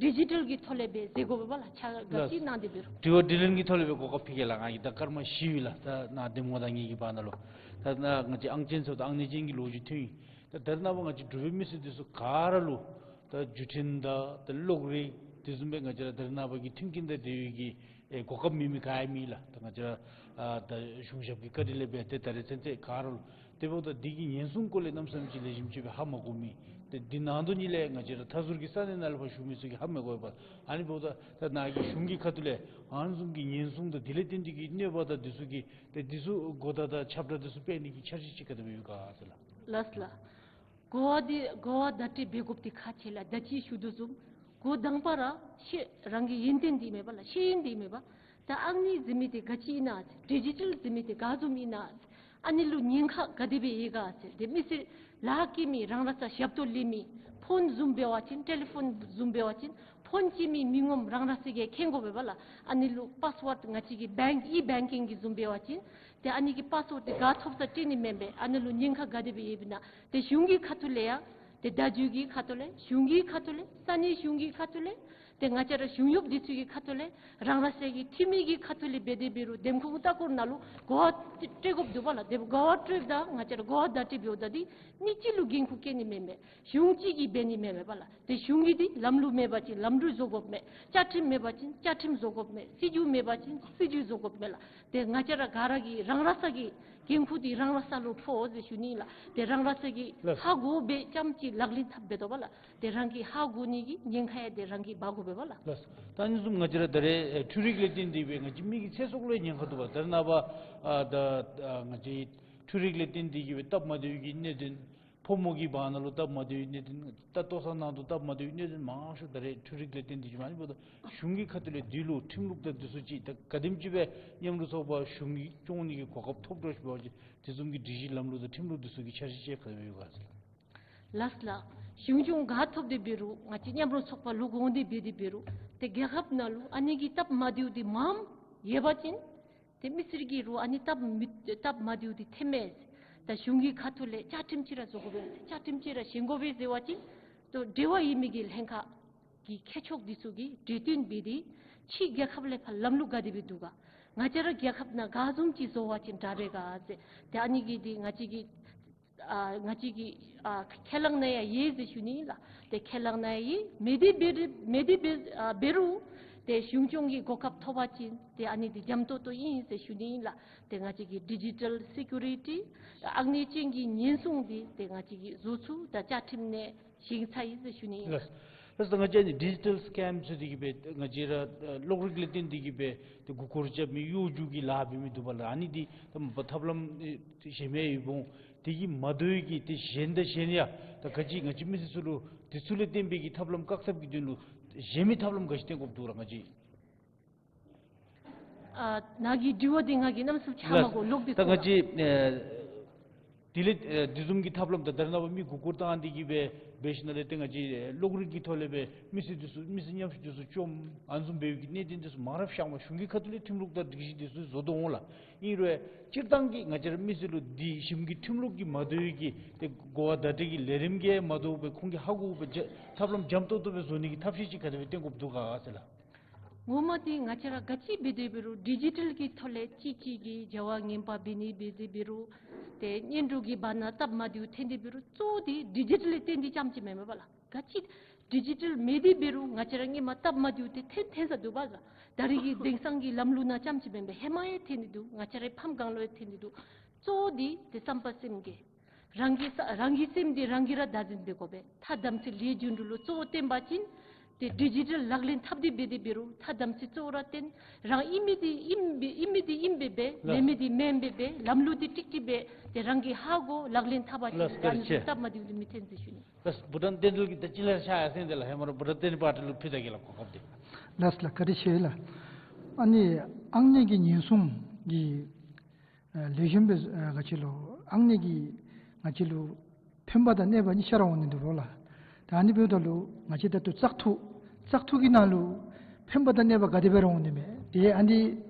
ཌི་ཇི་ཊལ་གྱི་ཐོག་ལས་འབད་ཟེར་དགོ་པས་པ་ལགས། ཆ་ག་ཅི་གནང་སྟེ་འབད་རུང་། དྲི་བ་དྲིས་ལན་གྱི་ཐོག་ལས་སྦེ་གོ་སྐབས་ཕུལ་གེ་ལགས། ང་གིས་ད་སྐར་མ་བཞི་ཡོད་ལགས། ད་ནཱ་གདམ་ངོ་དང་ངེ་གི་བར་ན་ལུ་ད་ནཱ་ང་བཅས་ཨང་ཅན་ཟེརཝ་ད་ཨང་ནི་ཅན་གྱི་ལོ་རྒྱུས་ཐོན་ཡི། ད་ད་རེས་ནངས་པ་ང་བཅས་འབྲུག་པའི་མི་སེར་འདི་ཚུ་ག་ར་ལུ་ད་བརྒྱུད་འཕྲིན་དང་ད་གློག་རིག་དེ་བཟུམ་སྦེ་ང་བཅས་ར་ད་རེས་ནངས་པ་གི་མཐུན་རྐྱེན་དང་འབྲེལ་ཡོད་ཀྱི་ཨེ་གོ་སྐབས་མེད་མི་ག་ཡང་མེད་ལགས། ད་ང་བཅས་ར་ཨ་ད་གཞུང་ཞབས་ཀྱི་བཀའ་དྲིན་ལས་སྦེ་ཏེ་ད་རེས་ཚུན་ཚོད་ག་ར་ལུ་དེ་འབདཝ་ད་འདི་གི་ཉེན་སྲུང་སྐོར་ལས་གནམ་མེད་ས་མེད་ཅིག་ལེགས་ཤོམ་ཅིག་སྦེ་ཧ་མ་གོ་མི། ཏེ་འདི་ནང་དོན་ཉིད་ལས་ང་བཅས་ར་མཐའ་ཟུར་གྱི་ས་གནས་ནང་ལས་ཕར་བཞུགས་མི་ཚུ་གིས་ཧ་མ་གོ་བས་པ། ཨ་ནི་འབདཝ་ད་ད་ནཱ་གི་གཞུང་གི་ཁ་ཐུག་ལས་ཨ་ནི་བཟུམ་གྱི་ཉེན་སྲུང་དང་དེ་ལས་བརྟེན་ཏེ་གི་གནོད་པ་དང་འདི་ཚུ་གི་ཏེ་འདི་ཚུ་གོ་བརྡ་དང་ཁྱབ་བསྒྲགས་འདི་ཚུ་སྤེལ་ནི་གི་འཆར་གཞི་ཅིག་ག་དེ་སྦེ་ཡོད་ག་ཟེར་ལགས། ལགས་ལགས། གོ་བ་འདི་གོ་བརྡ་སྤྲོད་འབད་དགོཔ་འདི་ཁག་ཆེ་ལགས། ད་ཅི་ཞུ་དོ་བཟུམ་འགོ་དང་པ་ར་ཤེས་རང་གི་ཡོན་ཏན་འདི་མས་པ་ལགས། ཤེས་ཡོན་འདི་མས་པ། ད་ཨང་རྩིས་ཟེར་མི་འདི་ག་ཅི་ཨིན་ན་ཟེར། ཌི་ཇི་ཊལ་ཟེར་མི་འདི་ག་བཟུམ་ཨིན་ན་ཟེར། ཨ་ནི་ལུ་ཉེན་ཁ་ག་དེ་སྦེ་ཡོད་ག་ཟེར། ཏེ་མི་སེར་ལཱ་བཀལ་མི་རང་ར་ས་ཞབས་ཏོག་ལེན་མི་ཕོན་བཟུམ་འབད་བ་ཅིན་ཊེ་ལི་ཕོན་བཟུམ་འབད་བ་ཅིན་ཕོན་བཅད་མི་མི་ངོམ་རང་ར་ས་གིས་མཁྱེན་དགོ་པས་པ་ལགས། ཨ་ནི་ལུ་པཱསི་ཝརཌ་ང་བཅས་ཀྱི་བེངཀ་ཨི་བེངཀ་ཀིང་གི་བཟུམ་འབད་བ་ཅིན་ཏེ་ཨ་ནི་གི་པཱསི་ཝརཌ་འདི་ག་ཐོབ་ས་སྤྲོད་ནི་མེན་པས། ཨ་ནི་ལུ་ཉེན་ཁ་ག་དེ་སྦེ་ཡོདཔ་ཨིན་ན། ཏེ་གཞུང་གི་ཁ་ཐུག་ལས་ཡང་ཏེ་བརྡ་བརྒྱུད་ཀྱི་ཁ་ཐུག་ལས་གཞུང་གི་ཁ་ཐུག་ལས་ས་གནས་གཞུང་གི་ཁ་ཐུག་ལས་ཏེ་ང་བཅས་ར་གཞུང་གཡོགཔ་འདི་ཚུ་གི་ཁ་ཐུག་ལས་རང་ར་ས་གི་འཐུས་མི་གི་ཁ་ཐུག་ལས་འབད་དེ་འབད་རུང་འདེམས་ཁོངས་ལྟ་སྐོར་ནང་ལུ་གོ་བ་སྤྲོད་དགོཔ་འདུག་པ་ལགས། ཏེ་གོ་བ་སྤྲོདཔ་ད་ང་བཅས་ར་གོ་བ་བརྡ་སྤྲོད་འབདཝ་ད་འདི་མི་གཅིག་ལུ་འགན་ཁུར་བཀལ་ནི་མེན་པས་པ་ལགས། ཏེ་གཞུང་གཅིག་གིས་འབད་ནི་མེན་པས་པ་ལགས། ཏེ་གཞུང་གི་འདི་ལམ་ལུགས་མེད་པ་ཅིན་ལམ་ལུགས་བཟོ་དགོཔ་མས། བཅའ་ཁྲིམས་མེད་པ་ཅིན་བཅའ་ཁྲིམས་བཟོ་དགོཔ་མས། སྲིད་བྱུས་མེད་པ་ཅིན་སྲིད་བྱུས་བཟོ་དགོཔ་མས་ལགས། ཏེ་ང་བཅས་ར་ག་ར་གིས་རང་ར་ས་གི་འགན་ཁུར་འདི་རང་ར་ས་ལུ་ཕོག་ཟེར་ཞུ་ནི་ལགས། ཏེ་རང་ར་ས་གིས་ལགས། ཧ་གོ་སྦེ་རྐྱངམ་ཅིག་ལག་ལེན་འཐབ་འབད་དོ་པ་ལགས། ཏེ་རང་གིས་ཧ་གོ་ནི་གི་ཉེན་ཁ་ཡང་ཏེ་རང་གིས་འབག་དགོ་པས་པ་ལགས། ལགས། ད་ཨ་ནི་བཟུམ་ང་བཅས་ར་ད་རེས་ཨེ་འཕྲུལ་རིག་ལས་བརྟེན་ཏེ་སྦེ་ང་བཅས་མི་གི་ཚེ་སྲོག་ལུ་ཉེན་ཁ་འདུག་པ། ད་རེས་ནངས་པ་ཨ་ད་ཨ་ང་བཅས་འཕྲུལ་རིག་ལས་བརྟེན་ཏེ་གིས་སྦེ་སྟབས་མ་བདེཝ་གི་གནད་དོན་ཕོ་མོ་གི་བར་ན་ལུ་སྟབས་མ་བདེཝ་གནད་དོན་ད་ལྟོ་ཚང་ནང་དུ་སྟབས་མ་བདེཝ་གནད་དོན་མང་ཤོས་ད་རེས་འཕྲུལ་རིག་ལས་བརྟེན་ཏེ་ཅིག་མ་ནི་འབདཝ་ད་གཞུང་གི་ཁ་ཐུག་ལས་འདི་ལུ་ཁྲིམས་ལུགས་དང་འདི་ཚུ་ཅིག་ད་ག་དེམ་ཅིག་སྦེ་མཉམ་རུབ་ཚོགས་པ་གཞུང་གིས་སྐྱོང་ནི་གི་གོ་སྐབས་ཐོབ་འགྱོ་ཞིནམ་འབད་བ་ཅིན་དེ་བཟུམ་གྱི་སྒྲིག་གཞི་ལམ་ལུགས་དང་ཁྲིམས་ལུགས་འདི་ཚུ་གི་འཆར་གཞི་ཅིག་ག་དེ་སྦེ་ཡོད་ག་ཟེར། ལགས་ལགས། གཞུང་སྐྱོང་ག་ཐོབ་སྟེ་འབད་རུང་ང་བཅས་མཉམ་རུབ་ཚོགས་པ་ལུ་དགོངས་ཏེ་འབད་དེ་འབད་རུང་ཏེ་རྒྱལ་ཁབ་ནང་ལུ་ཨ་ནི་གི་སྟབས་མ་བདེཝ་འདི་མངམ་ཡོད་པ་ཅིན་ཏེ་མི་སེར་གྱིས་རུང་ཨ་ནི་སྟབས་མི་སྟབས་མ་བདེཝ་འདི་ཐོནམ་མས། ད་གཞུང་གི་ཁ་ཐུག་ལས་བཅའ་ཁྲིམས་ཅིག་ར་བཟོ་དགོ་པས། བཅའ་ཁྲིམས་ཅིག་ར་བཞེངས་དགོ་པས་ཟེར་བ་ཅིན་ཏེ་འབྲེལ་བ་ཡོད་མི་གི་ལྷན་ཁག་གི་མཁས་མཆོག་འདི་ཚུ་གིས་གྲོས་བསྟུན་འབད་དེ་ཕྱི་རྒྱལ་ཁབ་ལས་ཕར་ལམ་ལུགས་ག་དེ་སྦེ་འདུག་ག། ང་བཅས་ར་རྒྱལ་ཁབ་ནང་ག་བཟུམ་ཅིག་བཟོ་བ་ཅིན་དྲག་པས་ག་ཟེར། ཏེ་ཨ་ནི་གི་འདི་ང་བཅས་ཀྱི་ཨ་ང་བཅས་ཀྱི་ཨ་ཁས་བླངས་ནང་ཡང་ཡོད་ཟེར་ཞུ་ནི་ཨིན་ལགས། ཏེ་ཁས་བླངས་ནང་ཡང་ཡོད། མེད་དེ་འབད་རུང་མེད་དེ་འབད་ཨ་འབད་རུང་ཏེ་གཞུང་སྐྱོང་གི་གོ་སྐབས་ཐོབ་པ་ཅིན་ཏེ་ཨ་ནི་འདི་འཇམ་ཏོང་ཏོ་ཨིན་ཟེར་ཞུ་ནི་ཨིན་ལགས། ཏེ་ང་བཅས་ཀྱི་ཌི་ཇི་ཊལ་སི་ཀུ་རི་ཊི་ཨང་གནས་ཅན་གྱི་ཉེན་སྲུང་འདི་ཏེ་ང་བཅས་ཀྱིས་བཟོ་ཚུགས་ད་བཅའ་ཁྲིམས་ནང་བཞེངས་ཚར་ཡི་ཟེར་ཞུ་ནི་ཨིན་ལགས། ལགས། ལགས། ད་ང་བཅས་ནི་ཌི་ཇི་ཊལ་སི་ཀེམ་ཟེར་དེ་གིས་སྦེ་ང་བཅས་ར་ཨ་གློག་རིག་ལས་བརྟེན་ཏེ་གིས་སྦེ་ཏེ་མགུ་སྐོར་རྐྱབ་མི་གཡོ་སྒྱུ་གི་ལཱ་འབད་མི་འདུག་པ་ལགས། ཨ་ནི་འདི་ད་ཐབས་ལམ་ཨེ་གཞན་མི་ཡོདཔ་འོང་། དེ་གིས་མ་དོ་བའི་གི་ཏེ་གཞན་དང་གཞན་ཡང་ད་ག་ཅི་ང་བཅས་མི་སེར་ཚུ་ལུ་དེ་ཚུ་ལས་བརྟེན་པའི་གི་ཐབས་ལམ་བཀག་ཐབས་ཀྱི་དོན་ལུ་གཞན་མི་ཐབས་ལམ་ག་ཅི་བསྟེན་དགོཔ་འདུག་ར་ང་བཅས། ཨ་ནཱ་གི་དྲི་བ་འདི་ང་གིས་གནམ་མེད་ས་མེད་ཆ་མ་གོ། ལོག་སྟེ་ད་ང་གསུང་ར། བཅས་ཨེ་དེ་ལས་ཨེ་དེ་བཟུམ་གྱི་ཐབས་ལམ་ད་ད་རེས་ནངས་པ་མི་མགུ་སྐོར་བཏང་སྟེ་གིས་སྦེ་འབད་ཞིནམ་ལས་ཏེ་ང་བཅས་ཨེ་གློག་རིག་གི་ཐོག་ལས་སྦེ་མི་སེར་འདི་ཚུ་མི་སེར་ཉམས་ཞིབ་འདི་ཚུ་བཅོམ་ཨ་ནི་བཟུམ་འབད་བའི་གི་གནད་དོན་འདི་ཚུ་མང་རབས་ཤརཝ་མས། གཞུང་གི་ཁ་ཐུག་ལས་ཁྲིམས་ལུགས་དང་སྒྲིག་གཞི་འདི་ཚུ་བཟོ་དོ་འོང་ལགས། ཨིན་རུང་སྤྱིར་བཏང་གི་ང་བཅས་ར་མི་སེར་ལུ་འདི་ཞིནམ་གི་ཁྲིམས་ལུགས་ཀྱི་མ་དོ་བའི་གི་ཏེ་གོ་བ་བརྡ་སྤྲོད་ཀྱི་ལས་རིམ་གྱིས་མ་དོ་བར་ཁོང་གིས་ཧ་གོ་བའི་ཐབས་ལམ་འཇམ་ཏོང་ཏོ་སྦེ་བཟོ་ནི་གི་ཐབས་ཤེས་ཅིག་ག་དེ་སྦེ་བསྟེན་དགོཔ་འདུག་ག་ཟེར་ལགས། ངོ་མ་འདི་ང་བཅས་ར་ག་ཅི་འབད་དེ་འབད་རུང་ཌི་ཇི་ཊལ་གྱི་ཐོག་ལས་གཅིག་གཅིག་གིས་བྱ་བ་ངན་པ་འབད་ནི་འབད་དེ་འབད་རུང་ཏེ་གཉེན་གྲོགས་ཀྱི་བར་ན་སྟབས་མ་བདེཝ་ཐོན་ཏེ་འབད་རུང་གཙོ་བོ་འདི་ཌི་ཇི་ཊལ་ལས་བརྟེན་ཏེ་རྐྱངམ་ཅིག་མེན་མས་པ་ལགས། ག་ཅི་ཌི་ཇི་ཊལ་མེད་དེ་འབད་རུང་ང་བཅས་ར་སྔོན་མ་སྟབས་མ་བདེཝ་འདི་ཐོན་ཐོན་ས་འདུག་པ་ལགས། ད་རེས་ཀྱི་དེང་སང་གི་ལམ་ལུགས་ནང་རྐྱངམ་ཅིག་མེན་པར་ཧེ་མ་ཡང་ཐོན་ཏེ་འདུག། ང་བཅས་རའི་ཕམ་སྒང་ལུ་ཡང་ཐོན་ཏེ་འདུག། གཙོ་བོ་འདི་ཏེ་བསམ་པ་སེམས་བསྐྱེད། རང་གི་ས་རང་གི་སེམས་འདི་རང་གིས་ར་བདག་འཛིན་འབད་དགོ་པས། ཐ་དམ་ཚིག་ལས་རྒྱུ་འབྲས་ལུ་གཙོ་བོ་བསྟེན་པ་ཅིན་ཏེ་ཌི་ཇི་ཊལ་ལག་ལེན་འཐབ་སྟེ་འབད་དེ་འབད་རུང་ཐ་དམ་ཚིག་གཙོ་བོ་ར་བསྟེན། རང་ཨིན་མི་འདི་ཨིན་པའི་ཨིན་མི་འདི་ཨིན་པའི་སྦེ་ལགས། མེན་མི་འདི་མེན་པའི་སྦེ་ལམ་ལུགས་འདི་ཀྲིག་ཀྲི་སྦེ་ཏེ་རང་གིས་ཧ་གོ་ལག་ལེན་འཐབ་པ་ཅིན་ལགས། ད་ཨ་ནི་བཀའ་དྲིན་ཆེ། སྟབས་མ་བདེཝ་འདི་མི་ཐོན་ཟེར་ཞུ་ནི། ལགས། བུ་ཌེན་བསྟན་འཛིན་གྱིས་ད་ཅི་ལས་ཤ་ཡ་སེང་དེ་ལགས། ཧེ་མ་ར་བུ་ཌེན་བསྟན་འཛིན་པ་ཏི་ལུ་ཕུལ་ད་གེ་ལགས་གོ་སྐབས་འདི། ལགས་ལགས། བཀའ་དྲིན་ཆེ་ལགས། ཨ་ནི་ཨང་གནས་ཀྱི་ཉེན་སྲུང་གི་ཨ་ལེགས་ཤོམ་སྦེ་ཨ་ག་ཅི་ལོ་ཨང་གནས་ཀྱི་ང་བཅས་ལུ་ཕན་པ་དང་གནོད་པ་གཉིས་ཆ་ར་འོང་ནི་འདུག་ལོ་ལགས། ད་ཨ་ནི་འབདཝ་ད་ལུ་ང་བཅས་ད་ལྟོ་བཙག་འཐུ་བཙག་འཐུ་གི་ནང་ལུ་ཕན་པ་དང་གནོད་པ་ག་དེ་སྦེ་ར་འོང་ནི་མས། ཏེ་ཨ་ནི་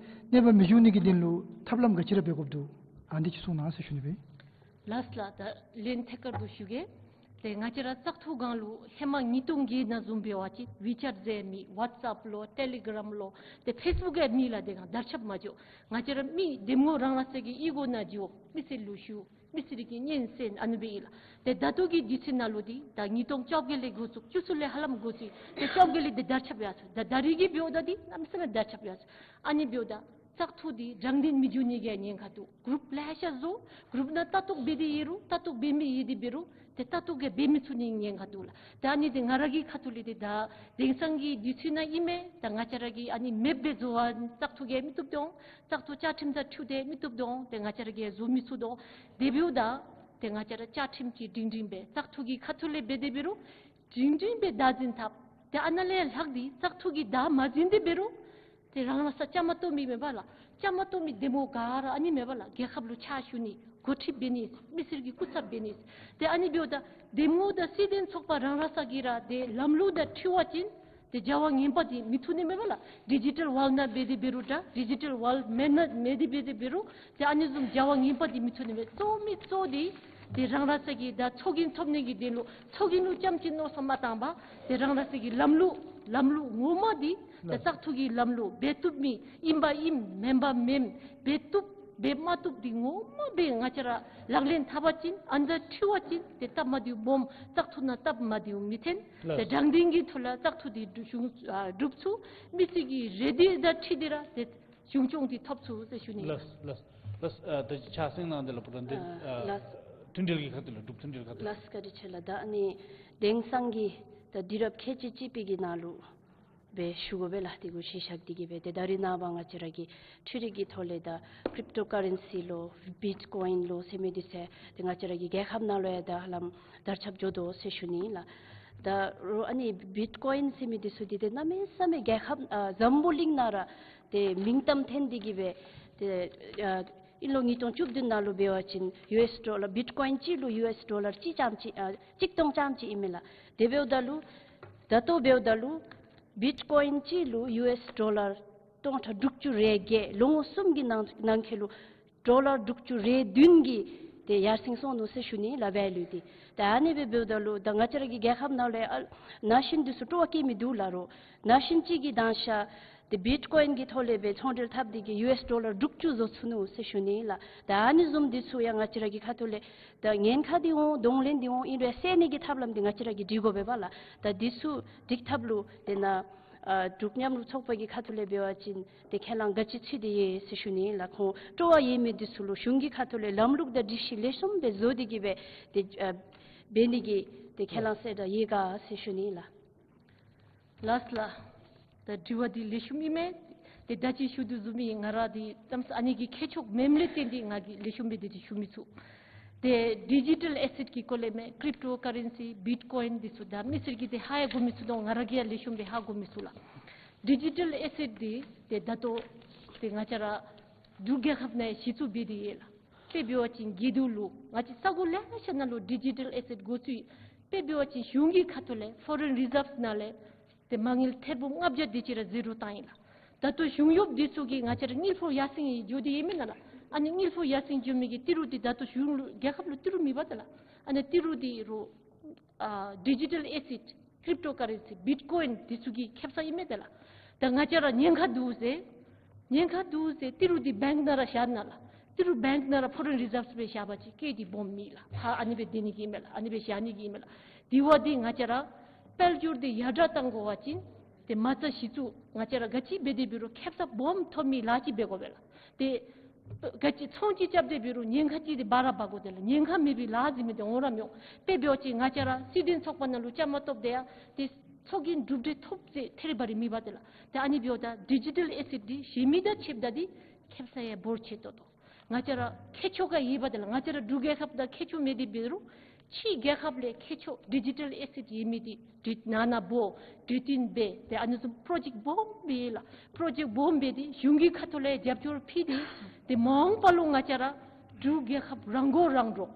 གནོད་པ་མི་འབྱུང་ནི་གི་དོན་ལུ་ཐབས་ལམ་ག་ཅི་ར་འབད་དགོཔ་འདུག། ཨ་ནི་ཅིག་གསུང་གནང་ཟེར་ཞུ་ནི་སྦེ། ལགས་ལགས། ད་ལན་ཐད་ཀར་དུ་ཞུ་གེ། ཏེ་ང་བཅས་ར་བཙག་འཐུ་སྒང་ལུ་ཧེ་མ་ཉིས་སྟོང་བརྒྱད་ནང་བཟུམ་འབད་བ་ཅིན་ཝི་ཅེཊ་ཟེར་མེད། ཝཊས་ཨེཔ་ལོ་ཊེ་ལི་གྲམ་ལོ་ཏེ་ཕེསི་བུཀ་ཡང་མེད་ལགས། དེ་སྒང་དར་ཁྱབ་མ་འགྱོ། ང་བཅས་ར་མི་འདེམས་ངོ་རང་རང་སོའི་གི་གཡུས་སྒོ་ནང་འགྱོ། མི་སེར་ལུ་ཞུ། མི་སེར་གྱིས་སྙན་གསན། ཨ་ནི་སྦེ་ཨིན་ལགས། ཏེ་ད་ལྟོ་གི་དུས་ཚོད་ནང་ལུ་འདི་ད་ཉིས་སྟོང་བཅོ་བརྒྱད་ལས་འགོ་བཙུགས་བཅུ་གསུམ་ལས་ཧ་ལམ་འགོ་བཙུགས། ཏེ་བཅོ་བརྒྱད་ལས་འདི་དར་ཁྱབ་ཡར་སོ། ད་ད་རེས་ཀྱི་འབདཝ་ད་འདི་གནམ་མེད་ས་མེད་དར་ཁྱབ་ཡར་སོ། ཨ་ནི་འབདཝ་ད་བཙག་འཐུ་འདི་དྲང་བདེན་མི་འགྱོ་ནི་གི་ཉེན་ཁ་འདུག། གུ་རུབ་ལེ་ཤ་བཟོ། གུ་རུབ་ནང་ལྟ་རྟོག་འབད་དེ་ཡོད་རུང་ལྟ་རྟོག་འབད་མི་ཡོད་དེ་འབད་རུང་ཏེ་ལྟ་རྟོག་གིས་འབད་མི་ཚུགས་ནི་ཉེན་ཁ་འདུག་ལགས། ད་ཨ་ནི་འདི་ང་ར་གི་ཁ་ཐུག་ལས་འདི་ད་དེང་སང་གི་དུས་ཚོད་ནང་ཨིན་མས། ད་ང་བཅས་ར་གིས་ཨ་ནི་མེདཔ་སྦེ་བཟོ་བ་བཙག་འཐུ་གིས་མི་བཏུབ་དོ། བཙག་འཐུ་བཅའ་ཁྲིམས་དང་འཁྲིལ་ཏེ་མི་བཏུབ་དོ། ཏེ་ང་བཅས་ར་གིས་བཟོ་མི་ཚུགས་དོ། དེ་འབདཝ་ད་ཏེ་ང་བཅས་ར་བཅའ་ཁྲིམས་ཀྱི་སྒྲིང་སྒྲིང་སྦེ་བཙག་འཐུ་གི་ཁ་ཐུག་ལས་འབད་དེ་འབད་རུང་སྒྲིང་སྒྲིང་སྦེ་བདག་འཛིན་འཐབ། ཏེ་ཨ་ནཱ་ལས་ལྷག་སྟེ་བཙག་འཐུ་གིས་བདག་མ་འཛིན་ཏེ་འབད་རུང་ ཏེ་རང་ར་ས་བཅའ་མར་གཏོགས་མི་མེན་པ་ལགས། བཅའ་མར་གཏོགས་མི་འདེམས་ངོ་ག་ར་ཨ་ནི་མེན་པ་ལགས། རྒྱལ་ཁབ་ལུ་ཕྱག་ཞུ་ནི་འགོ་ཁྲིདཔ་འབད་ནི་མི་སེར་གྱི་སྐུ་ཚབ་འབད་ནི། ཏེ་ཨ་ནི་འབདཝ་ད་འདེམས་ངོ་དང་སྲིད་དོན་ཚོགས་པ་རང་ར་ས་གི་ར་ཏེ་ལམ་ལུགས་དང་འཁྲིལ་བ་ཅིན་ཏེ་བྱ་བ་ངན་པ་འདི་མི་ཐུབ་ནི་མེན་པ་ལགས། ཌི་ཇི་ཊལ་ཝཱལཌ་ནང་འབད་དེ་འབད་རུང་འདྲ། ཌི་ཇི་ཊལ་ཝཱལཌ་མེན་ན་མེད་དེ་འབད་དེ་འབད་རུང་ཏེ་ཨ་ནི་བཟུམ་བྱ་བ་ངན་པ་འདི་མི་ཐུབ་ནི་མས། གཙོ་མི་གཙོ་འདི་ཏེ་རང་ར་ས་གི་ད་ཚོགས་རྒྱན་ཐོབ་ནི་གི་དོན་ལུ་ཚོགས་རྒྱན་ལུ་རྐྱངམ་ཅིག་མནོ་བསམ་མ་བཏང་པར་ཏེ་རང་ར་ས་གི་ལམ་ལུགས་ལམ་ལུགས་ངོ་མ་འདི་ཏེ་བཙག་འཐུ་གི་ལམ་ལུགས་འབད་བཏུབ་མི་ཨིན་པ་ཨིན་མེན་པ་མེན་འབད་བཏུབ་འབད་མ་བཏུབ་འདི་ངོ་མ་སྦེ་ང་བཅས་ར་ལག་ལེན་འཐབ་པ་ཅིན་ཨ་ནི་དང་འཁྲིལ་བ་ཅིན་ཏེ་སྟབས་མ་བདེཝ་སྦོམ་བཙག་འཐུ་ནང་སྟབས་མ་བདེཝ་མི་འཐོན། ལགས། ཏེ་དྲང་བདེན་གྱི་ཐོག་ལས་བཙག་འཐུ་འདི་གྲུབ་ཚུགས། ཨ་གྲུབ་ཚུགས། མི་སེར་གྱི་རེ་འདོད་དང་འཁྲིལ་ཏེ་ར་ཏེ་གཞུང་སྐྱོང་འདི་ཐོབ་ཚུགས་ཟེར་ཞུ་ནི། ལགས་ལགས་ལགས། ཨ་ད་ཅི་ཕྱག་སེང་ནང་དེ་ལུ་པུ་ར་འདི་ཨ་ཨ་ལགས། མཐུན་འབྲེལ་གྱི་ཁ་ཐུག་ལས་འབྲུག་མཐུན་འབྲེལ་ཁ་ཐུག་ལས། ལགས་བཀའ་དྲིན་ཆེ་ལགས། ད་ཨ་ནི་དེང་སང་གི་ད་དུས་རབས་ཁལ་གཅིག་གཅིག་པའི་གི་ནང་ལུ་སྦེ་ཞུ་དགོ་པས་ལགས། དེ་གུ་གཞི་བཞག་སྟེ་གི་སྦེ་ཏེ་ད་རེས་ནངས་པ་ང་བཅས་ར་གི་འཕྲུལ་རིག་གི་ཐོག་ལས་ད་ཀྲིབ་ཊོ་ཀ་རེན་སི་ལོ་བིཊ་ཀོ་ཨིན་ལོ་ཟེར་མི་འདི་ཚུ་ཏེ་ང་བཅས་ར་གི་རྒྱལ་ཁབ་ནང་ལུ་ཡང་ད་ཧ་ལམ་དར་ཁྱབ་འགྱོ་དོ་ཟེར་ཞུ་ནི་ལགས། ད་རུང་ཨ་ནི་བིཊ་ཀོ་ཨིན་ཟེར་མི་འདི་ཚུ་འདི་ཏེ་གནམ་མེད་ས་མེད་རྒྱལ་ཁབ་ཨ་འཛམ་བུ་གླིང་ནང་ར་ཏེ་མིང་གཏམ་ཐོན་ཏེ་གི་སྦེ་ཏེ་ཨ་ཨིན་ལོ་ཉིས་སྟོང་བཅུ་བདུན་ནང་ལུ་འབད་བ་ཅིན་ཡུ་ཨེསི་ཌོ་ལར་བིཊ་ཀོ་ཨིན་གཅིག་ལུ་ཡུ་ཨེསི་ཌོ་ལར་གཅིག་རྐྱངམ་ཅིག་ཨ་གཅིག་སྟོང་རྐྱངམ་ཅིག་ཨིན་མས་ལགས། དེ་འབདཝ་ད་ལུ་ད་ལྟོ་འབདཝ་ད་ལུ་བིཊ་ཀོ་ཨིན་གཅིག་ལུ་ཡུ་ཨེསི་ཌོ་ལར་སྟོང་ཕྲག་དྲུག་ཅུ་རེ་བརྒྱད་ལོ་ངོ་གསུམ་གྱི་ནང་ནང་འཁོད་ལུ་ཌོ་ལར་དྲུག་ཅུ་རེ་བདུན་གྱིས་ཏེ་ཡར་སེང་སོང་ནུག་ཟེར་ཞུ་ནི་ལགས་ཝེ་ལུ་འདི། ད་ཨ་ནི་སྦེ་འབདཝ་ད་ལུ་ད་ང་བཅས་ར་གི་རྒྱལ་ཁབ་ནང་ལུ་ཡང་ཨ་ན་ཤིན་འདི་ཚུ་སྤྲོ་བ་བསྐྱེད་མི་འདུག་ལགས། རོགས་ན་ཤིན་ཅིག་གིས་མདང་ཞག་ཏེ་བིཊ་ཀོ་ཨིན་གྱི་ཐོག་ལས་སྦེ་ཚོང་འབྲེལ་འཐབ་སྟེ་གི་ཡུ་ཨེསི་ཌོ་ལར་དྲུག་ཅུ་བཟོ་ཚུགས་ནུག་ཟེར་ཞུ་ནི་ལགས། ད་ཨ་ནི་བཟུམ་འདི་ཚུ་ཡང་ང་བཅས་ར་གི་ཁ་ཐུག་ལས་ད་ཉེན་ཁ་འདི་འོང་གདོང་ལེན་འདི་འོང་ཨིན་རུང་སེལ་ནི་གི་ཐབས་ལམ་འདི་ང་བཅས་ར་གིས་སྒྲིག་དགོ་པས་པ་ལགས། ད་འདི་ཚུ་སྒྲིག་ཐབས་ལུ་དེ་ནང་ཨ་འབྲུག་མཉམ་རུབ་ཚོགས་པ་གི་ཁ་ཐུག་ལས་འབད་བ་ཅིན་ཏེ་ཁས་བླངས་ག་ཅི་ཚུད་དེ་ཡོད་ཟེར་ཞུ་ནི་ལགས། ཁོང་སྤྲོ་བ་ཡོད་མི་འདི་ཚུ་ལུ་གཞུང་གི་ཁ་ཐུག་ལས་ལམ་ལུགས་དང་སྒྲིག་གཞི་ལེགས་ཤོམ་སྦེ་བཟོ་སྟེ་གི་སྦེ་ཏེ་ཨ་འབད་ནི་གི་ཏེ་ཁས་བླངས་གསལ་བསྒྲགས་ཡོད་ག་ཟེར་ཞུ་ནི་ལགས། ལགས་ལགས། ད་དྲི་བ་འདི་ལེགས་ཤོམ་ཨིན་མས། ཏེ་ད་ཅི་ཞུ་དོ་བཟུམ་སྦེ་ང་ར་འདི་གནམ་ས་ཨ་ནི་གི་ཁྱད་ཆོས་མེནམ་ལས་བརྟེན་ཏེ་ང་གིས་ལེགས་ཤོམ་སྦེ་དེ་ཅིག་ཞུ་མི་ཚུགས། ཏེ་ཌི་ཇི་ཊལ་ཨེ་སེཊ་ཀྱི་སྐོར་ལས་མས། ཀྲིབ་ཊོ་ཀ་རེན་སི་བིཊ་ཀོ་ཨིན་འདི་ཚུ་ད་མི་སེར་གྱིས་ཏེ་ཧ་ཡང་གོ་མི་ཚུགས་དོ། ང་ར་གིས་ཡང་ལེགས་ཤོམ་སྦེ་ཧ་གོ་མི་ཚུགས་ལགས། ཌི་ཇི་ཊལ་ཨེ་སེཊ་འདི་ཏེ་ད་ལྟོ་ཏེ་ང་བཅས་ར་འབྲུག་རྒྱལ་ཁབ་ནང་ཡང་གཞི་བཙུགས་འབད་དེ་ཡོད་ལགས། དཔེ་འབད་བ་ཅིན་དགེ་འདུན་ལུ་ང་བཅས་ས་གོ་ལེ་ཤ་ནང་ལུ་ཌི་ཇི་ཊལ་ཨེ་སེཊ་འགོ་བཙུགས་ཡི། དཔེ་འབད་བ་ཅིན་གཞུང་གི་ཁ་ཐུག་ལས་ཕོ་རེན་རི་ཛརབས་ནང་ལས་ཏེ་མ་དངུལ་ཐེར་འབུམ་ལྔ་བརྒྱ་དེ་ཅིག་ར་ཟད་འགྲོ་བཏང་ཡི་ལགས། ད་ལྟོ་གཞུང་གཡོགཔ་འདི་ཚུ་གིས་ང་བཅས་ར་དངུལ་ཕོགས་ཡར་སེང་ཡི་འགྱོ་སྟེ་ཡོད་མེན་ན་ལགས། ཨ་ནི་དངུལ་ཕོགས་ཡར་སེང་འགྱོ་མི་གི་ཏི་རུ་འདི་ད་ལྟོ་གཞུང་ལུ་རྒྱལ་ཁབ་ལུ་ཏི་རུ་མེད་པ་ཏེ་ལགས། ཨ་ནི་ཏི་རུ་འདི་རོགས་ཨ་ཌི་ཇི་ཊལ་ཨེ་སེཊ་ཀྲིབ་ཊོ་ཀ་རེན་སི་བིཊ་ཀོ་ཨིན་འདི་ཚུ་གིས་ཁེབ་ས་ཨིན་མས་ཏེ་ལགས། ད་ང་བཅས་ར་ཉེན་ཁ་འདུག་ཟེར་ཉེན་ཁ་འདུག་ཟེར་ཏི་རུ་འདི་བེངཀ་ནང་ར་བཞག་ན་ལགས། ཏི་རུ་བེངཀ་ནང་ར་ཕོ་རེན་རི་ཛརབས་སྦེ་བཞག་པ་ཅིན་སྐྱེད་འདི་སྦོམ་མེད་ལགས། ཕར་ཨ་ནི་སྦེ་སྡོད་ནི་གི་ཨིན་མས་ལགས། ཨ་ནི་སྦེ་བཞག་ནི་གི་ཨིན་མས་ལགས། དེ་བ་འདི་ང་བཅས་ར་དཔལ་འབྱོར་འདི་ཡར་དྲག་བཏང་དགོ་པ་ཅིན་ཏེ་མ་རྩ་གཞི་བཙུགས་ང་བཅས་ར་ག་ཅི་འབད་དེ་འབད་རུང་ཁེབ་ས་སྦོམ་ཐོབ་མི་ལཱ་ཅིག་འབད་དགོ་པས་ལགས། ཏེ་ག་ཅི་ཚོང་ཅིག་རྐྱབ་སྟེ་འབད་རུང་ཉེན་ཁ་ཅིག་འདི་འབག་ར་འབག་དགོ་ཏེ་ལགས། ཉེན་ཁ་མེད་པའི་ལཱ་འཛིན་མི་འདི་འོང་ར་མི་འོང་། དཔེ་འབད་བ་ཅིན་ང་བཅས་ར་སྲིད་དོན་ཚོགས་པ་ནང་ལུ་བཅའ་མར་གཏོགསཔ་དེ་ཡང་ཏེ་ཚོགས་རྒྱན་གྲུབ་འབྲས་ཐོབ་ཟེར་ཐེ་རི་བ་རི་མེད་པ་ཏེ་ལགས། ཏེ་ཨ་ནི་འབདཝ་ད་ཌི་ཇི་ཊལ་ཨེ་སེཊ་འདི་གཞན་མི་དང་ཕྱདཔ་ད་འདི་ཁེབ་ས་ཡང་འབོར་ཆེ་ཏོག་ཏོ། ང་བཅས་ར་ཁྱད་ཆོས་ག་ཡོད་པ་ཏེ་ལགས། ང་བཅས་ར་འབྲུག་རྒྱལ་ཁབ་དང་ཁྱད་ཆོས་མེད་དེ་འབད་རུང་ཕྱི་རྒྱལ་ཁབ་ལས་ཁྱད་ཆོས་ཌི་ཇི་ཊལ་ཨེ་སེཊ་ཡོད་མི་འདི་འབྲེལ་ནང་ན་འབོ་འབྲེལ་མཐུད་འབད་ཏེ་ཨ་ནི་བཟུམ་པྲོ་ཇེཀཊ་སྦོམ་སྦེ་ལགས། པྲོ་ཇེཀཊ་སྦོམ་སྦེ་འདི་གཞུང་གི་ཁ་ཐུག་ལས་རྒྱབ་སྐྱོར་ཕུལ་ཏེ་ཏེ་མ་འོངས་པ་ལུ་ང་བཅས་ར་འབྲུག་རྒྱལ་ཁབ་རང་མགོ་རང་འདྲོངས།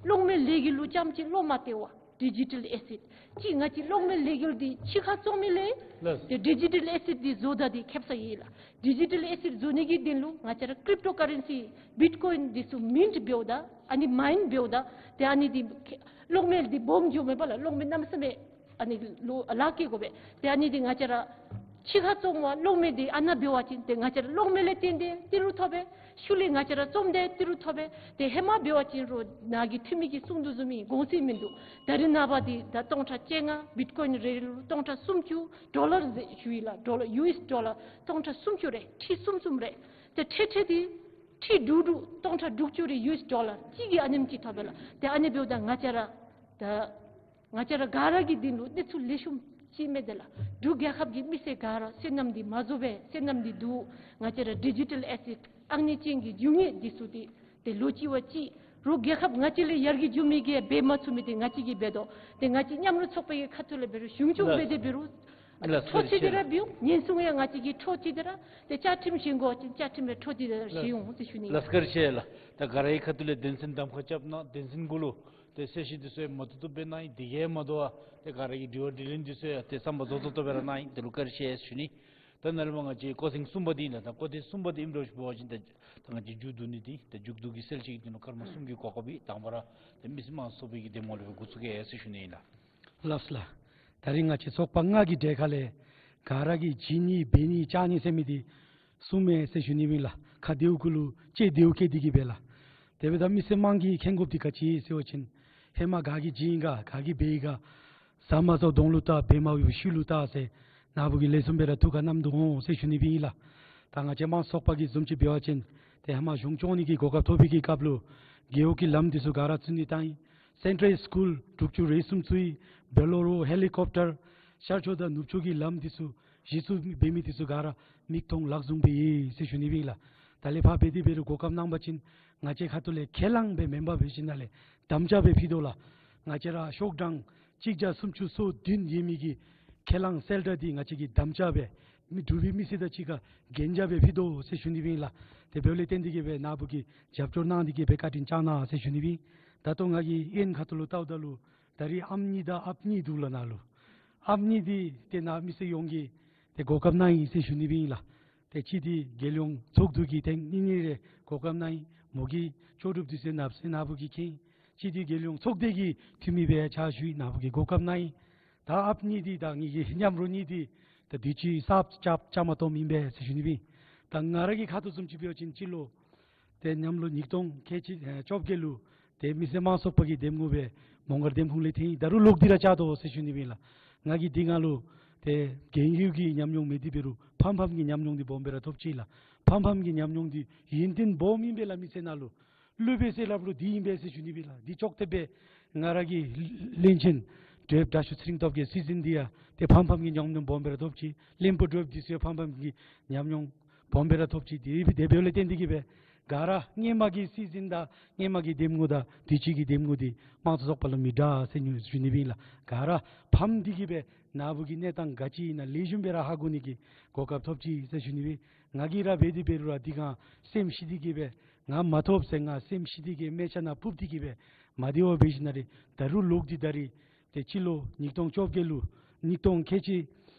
གློག་མེ་ལས་འགུལ་ལུ་རྐྱངམ་ཅིག་བློ་མ་གཏད་པར་ཌི་ཇི་ཊལ་ཨེ་སེཊ་ཅིག་ང་བཅས་གློག་མེ་ལས་འགུལ་འདི་ཕྱི་ཁར་བཙོང་མི་ལས་ལགས། ཏེ་ཌི་ཇི་ཊལ་ཨེ་སེཊ་འདི་བཟོ་ད་འདི་ཁེབ་ས་ཡོད་ལགས། ཌི་ཇི་ཊལ་ཨེ་སེཊ་བཟོ་ནི་གི་དོན་ལུ་ང་བཅས་ར་ཀྲིབ་ཊོ་ཀ་རེན་སི་བིཊ་ཀོ་ཨིན་འདི་ཚུ་མིནཊ་འབདཝ་ད་ཨ་ནི་མའིན་འབདཝ་ད་ཏེ་ཨ་ནི་འདི་གློག་མེ་འདི་སྦོམ་འགྱོཝ་མས་པ་ལགས། གློག་མེ་གནམ་མེད་ས་མེད་ཨ་ནི་ལུ་ལཱ་བཀལ་དགོ་པས། ཏེ་ཨ་ནི་འདི་ང་བཅས་ར་ཕྱི་ཁར་བཙོང་བ་གློག་མེ་འདི་ཨ་ནཱ་འབད་བ་ཅིན་ཏེ་ང་བཅས་ར་གློག་མེ་ལས་བརྟེན་ཏེ་ཏི་རུ་ཐོབ་པས། ཤུལ་ལས་ང་བཅས་ར་བཙོང་སྟེ་ཏི་རུ་ཐོབ་པས། ཏེ་ཧེ་མ་འབད་བ་ཅིན་རོགས་ནཱ་གི་འཐུས་མི་གིས་གསུང་དོ་བཟུམ་སྦེ་གོང་ཚད་མིན་འདུག། ད་རེས་ནངས་པ་འདི་ད་སྟོང་ཕྲག་བཅོ་ལྔ་བིཊ་ཀོ་ཨིན་རེ་རེ་ལུ་སྟོང་ཕྲག་སུམ་ཅུ་ཌོ་ལར་ཟེར་ཞུ་ཡི་ལགས། ཌོ་ལར་ཡུ་ཨེསི་ཌོ་ལར་སྟོང་ཕྲག་སུམ་ཅུ་རེ་ཁྲི་གསུམ་གསུམ་རེ། ཏེ་ཁྲི་ཁྲི་འདི་ཁྲི་དྲུག་དྲུག་སྟོང་ཕྲག་དྲུག་ཅུ་རེ་ཡུ་ཨེསི་ཌོ་ལར་གཅིག་གིས་ཨ་ནེམ་ཅིག་ཐོབ་པས་ལགས། ཏེ་ཨ་ནི་འབདཝ་ད་ང་བཅས་ར་ད་ང་བཅས་ར་ག་ར་གི་དོན་ལུ་གནས་ཚུལ་ལེགས་ཤོམ་ཅིག་མས་ཏེ་ལགས། འབྲུག་རྒྱལ་ཁབ་ཀྱི་མི་སེར་ག་ར་བསོད་ནམས་འདི་མ་རྫོགས་པའི་བསོད་ནམས་འདི་འདུག། ང་བཅས་ར་ཌི་ཇི་ཊལ་ཨེ་སེཊ་ཨང་གཉིས་ཅན་གྱི་རྒྱུ་དངོས་འདི་ཚུ་འདི་ཏེ་ལོ་གཅིག་བ་གཅིག་རོགས་རྒྱལ་ཁབ་ང་བཅས་ལས་ཡར་རྒྱས་འགྱོ་མི་གིས་འབད་མ་ཚུགས་མི་འདི་ང་བཅས་ཀྱིས་འབད་དོ། ཏེ་ང་བཅས་མཉམ་རུབ་ཚོགས་པའི་ཁ་ཐུག་ལས་འབད་རུང་གཞུང་སྐྱོང་འབད་དེ་འབད་རུང་ ལགས། འཕྲོ་མཐུད་དེ་ར་འབད་འོང་། ཉེན་སྲུང་ཡང་ང་བཅས་ཀྱིས་འཕྲོ་མཐུད་དེ་ར་ཏེ་བཅའ་ཁྲིམས་བཞེངས་དགོ་པ་ཅིན་བཅའ་ཁྲིམས་སྦེ་འཕྲོ་མཐུད་དེ་ར་བཞེངས་འོང་ཟེར་ཞུ་ནི། ལགས། བཀའ་དྲིན་ཆེ་ལགས། ད་ག་ར་གི་ཁ་ཐུག་ལས་དོན་ཚན་གདམ་ཁ་རྐྱབ་གནང་། དོན་ཚན་གུ་ལུ་ཏེ་གསལ་བཤད་འདི་ཚུ་ཡང་མ་ཐུབ་ཐུབ་སྦེ་གནང་ཡི། དེ་གིས་མ་དོ་བར་ཏེ་ག་ར་གི་དྲི་བ་དྲིས་ལན་འདི་ཚུ་ཡང་ཏེ་བསམ་པ་རྫོགས་རྫོགས་ཏོག་ཏོ་སྦེ་ར་གནང་ཡི། དེ་ལུ་བཀའ་དྲིན་ཆེ་ཟེར་ཞུ་ནི། ད་ནཱ་ལས་མར་ང་བཅས་སྐོར་ཐེངས་གསུམ་པ་འདི་ཨིན་ལགས། ད་སྐོར་ཐེངས་གསུམ་པ་འདི་ཨིནམ་འདྲཝ་ཅིག་འབད་བ་ཅིན་ཏེ་ད་ང་བཅས་མཇུག་བསྡུ་ནི་འདི་ཏེ་མཇུག་བསྡུ་གི་གསལ་བཤད་ཀྱི་དོན་ལུ་སྐར་མ་གསུམ་གྱི་གོ་སྐབས་ཡོད། དང་པ་ར་ཏེ་མི་སེར་དམངས་གཙོ་ཚོགས་པའི་གི་གདམ་ངོ་ལས་སྦེ་འགོ་བཙུགས་གེ་ཟེར་ཞུ་ནི་ཨིན་ལགས། ལགས་ལགས། ད་རིས་ང་བཅས་ཚོགས་པ་ལྔ་གི་གྲལ་ཁ་ལས་ག་ར་གིས་བྱིན་ནི་འབད་ནི་བཅའ་ནི་ཟེར་མི་འདི་གསུམ་ཨིན་ཟེར་ཞུ་ནི་ཨིན་ལགས། ཁ་བདེཝ་གུ་ལུ་ལྕེ་བདེཝ་བསྐྱེད་དེ་གིས་སྦེ་ལགས། དེ་འབདཝ་ད་མི་སེར་དམངས་ཀྱིས་མཁྱེན་དགོཔ་འདི་ག་ཅི་ཟེར་བ་ཅིན་ཧེ་མ་ག་གིས་བྱིན་ག་ག་གིས་འབད་ག་ཟ་མ་ཚུགས་དོང་ལུ་བཏགས། འབད་མ་ཚུགས་ཤུལ་ལུ་བཏགས་ཟེར་ནཱ་བུ་གིས་ལེགས་ཤོམ་སྦེ་ར་ཐུགས་ཁར་བསྣམས་དོ་འོང་ཟེར་ཞུ་ནི་སྦེ་ཨིན་ལགས། ད་ང་བཅས་དམངས་གཙོ་ཚོགས་པ་གི་བཟུམ་ཅིག་འབད་བ་ཅིན་ཏེ་ཧེ་མ་གཞུང་སྐྱོང་ནི་གི་གོ་སྐབས་ཐོབ་པའི་གི་སྐབས་ལུ་རྒེད་འོག་གི་ལམ་འདི་ཚུ་ག་ར་བཙུགས་ནི་བཏང་ཡི། སེན་ཊལ་སི་ཀུལ་དྲུག་ཅུ་རེ་གསུམ་བཙུགས་ཡི། བོ་ལེ་རོ་ཧེ་ལི་ཀོབ་ཊར་ཤར་ཕྱོགས་དང་ནུབ་ཕྱོགས་ཀྱི་ལམ་འདི་ཚུ་གཞི་བཙུགས་འབད་མི་འདི་ཚུ་ག་ར་མིག་མཐོང་ལག་བཟུང་སྦེ་ཡོད་ཟེར་ཞུ་ནི་སྦེ་ཨིན་ལགས། ད་ལས་ཕར་འབད་དེ་འབད་རུང་གོ་སྐབས་གནང་པ་ཅིན་ང་བཅས་ཁ་ཐུག་ལས་ཁས་བླངས་སྦེ་མེན་པར་འབད་ཞིནམ་ལས་དམ་བཅའ་སྦེ་ཕུལ་དོ་ལགས། ང་བཅས་ར་ཤོག་གྲངས་གཅིག་བརྒྱ་སུམ་ཅུ་སོ་བདུན་ཡོད་མི་གི་ཁས་བླངས་གསལ་བསྒྲགས་འདི་ང་བཅས་ཀྱིས་དམ་བཅའ་སྦེ་མི་འབྲུག་པའི་མི་སེར་དང་གཅིག་ཁར་གན་རྒྱ་སྦེ་ཕུལ་དོ་ཟེར་ཞུ་ནི་སྦེ་ཨིན་ལགས། དེ་འབདཝ་ལས་བརྟེན་ཏེ་གིས་སྦེ་ནཱ་བུ་གིས་རྒྱབ་སྐྱོར་གནང་སྟེ་གིས་སྦེ་བཀའ་དྲིན་བསྐྱང་གནང་ཟེར་ཞུ་ནི་སྦེ་ཨིན། ད་ལྟོ་ང་གིས་ཨིན་ཁ་ཐུག་ལུ་བལྟཝ་ད་ལུ་ད་རིས་ཨམ་གཉིས་དང་ཨཔ་གཉིས་འདུག་ལགས་ནཱ་ལུ། ཨམ་གཉིས་འདི་ཏེ་ནཱ་མི་སེར་ཡོངས་ཀྱིས་ཏེ་གོ་སྐབས་གནང་ཡི་ཟེར་ཞུ་ནི་སྦེ་ཨིན་ལགས། ཏེ་གཅིག་འདི་རྒྱལ་ཡོངས་ཚོགས་འདུ་གིས་ཐེངས་གཉིས་གཉིས་རེ་གོ་སྐབས་གནང་ཡི། མོ་གི་ལྕོགས་གྲུབ་འདི་ཚུ་ནཱ་ཟེར་ནཱ་བུ་གིས་མཁྱེན། གཅིག་འདི་རྒྱལ་ཡོངས་ཚོགས་སྡེ་གི་འཐུས་མི་སྦེ་ཕྱག་ཞུ་ཡི། ནཱ་བུ་གིས་གོ་སྐབས་གནང་ཡི། ད་ཨཔ་གཉིས་འདི་ད་ངེ་གི་མཉམ་རོགས་གཉིས་འདི་ད་དུས་ཅི་གསརཔ་བཅའ་བཅའ་མར་གཏངམ་ཨིན་པས་ཟེར་ཞུ་ནི་སྦེ་ཨིན། ད་ང་ར་གི་ཁ་ཐུག་བཟུམ་ཅིག་འབད་བ་ཅིན་སྤྱི་ལོ་ཏེ་གནམ་ལོ་ཉིས་སྟོང་ཁལ་གཅིག་ཨེ་བཅོ་བརྒྱད་ལུ་ཏེ་མི་སེར་དམངས་གཙོ་ཚོགས་པ་གི་གདམ་ངོ་སྦེ་མོང་སྒར་འདེམས་ཁོངས་ལས་ཐོན་ཡི། ད་རུང་ལོག་སྟེ་ར་བཅར་དོ་ཟེར་ཞུ་ནི་སྦེ་ཨིན་ལགས། ང་གིས་འདི་ནང་ལུ་ཏེ་རྒན་ཡོལ་གྱི་ཉམས་མྱོང་མེད་དེ་འབད་རུང་ཕམ་ཕམ་གྱི་ཉམས་མྱོང་འདི་སྦོམ་སྦེ་ར་ཐོབ་ཅི་ལགས། ཕམ་ཕམ་གྱི་ཉམས་མྱོང་འདི་ཡོན་ཏན་སྦོམ་ཨིན་པས་ལགས། མི་སེར་ནང་ལུ་སློབ་དཔོན་ཟེར་སླབ་རུང་འདི་ཨིན་པས་ཟེར་ཞུ་ནི་སྦེ་ལགས། འདི་ཅོག་འཐདཔ་སྦེ་ང་ར་གི་བློན་ཆེན་དོ་རུང་དྲག་ཤོས་ཚེ་རིང་སྟོབས་རྒྱས་སྲིད་འཛིན་འདི་ཡང་ཏེ་ཕམ་ཕམ་གྱི་ཉམས་མྱོང་སྦོམ་སྦེ་ར་ཐོབ་ཅི། བློན་པོ་དོ་རུང་འདི་ཚུ་ཡང་ཕམ་ཕམ་གྱི་ཉམས་མྱོང་སྦོམ་སྦེ་ར་ཐོབ་ཅི། དེ་དེ་འབདཝ་ལས་བརྟེན་ཏེ་གིས་སྦེ་ག་ར་སྔོན་མ་གི་སྲིད་འཛིན་དང་སྔོན་མ་གི་གདམ་ངོ་དང་དུས་ཅི་གི་གདམ་ངོ་འདི་དམངས་གཙོ་ཚོགས་པ་ལུ་མི་འདྲ་ཟེར་ཞུ་ནི་སྦེ་ཨིན་ལགས། ག་ར་ཕམ་སྟེ་གིས་སྦེ་ནཱ་བུ་གི་གནས་སྟངས་ག་ཅི་ཨིན་ན་ལེགས་ཤོམ་སྦེ་ར་ཧ་གོ་ནི་གི་གོ་སྐབས་ཐོབ་ཅི་ཟེར་ཞུ་ནི་སྦེ། ང་གིས་ར་འབད་དེ་འབད་རུང་ར་འདི་གང་སེམས་ཤི་སྟེ་གིས་སྦེ་ང་མ་ཐོབ་ཟེར་ང་སེམས་ཤི་སྟེ་གིས་སྨད་ཆ་ནང་ཕུབ་སྟེ་གིས་སྦེ་མ་བདེ་བར་འབད་ཞིནམ་ལས་ད་རུང་ལོག་སྟེ་ད་རིས་ཏེ་སྤྱི་ལོ་ཉིས་སྟོང་བཅོ་བརྒྱད་ལུ་ཉིས་སྟོང་ཁལ་གཅིག་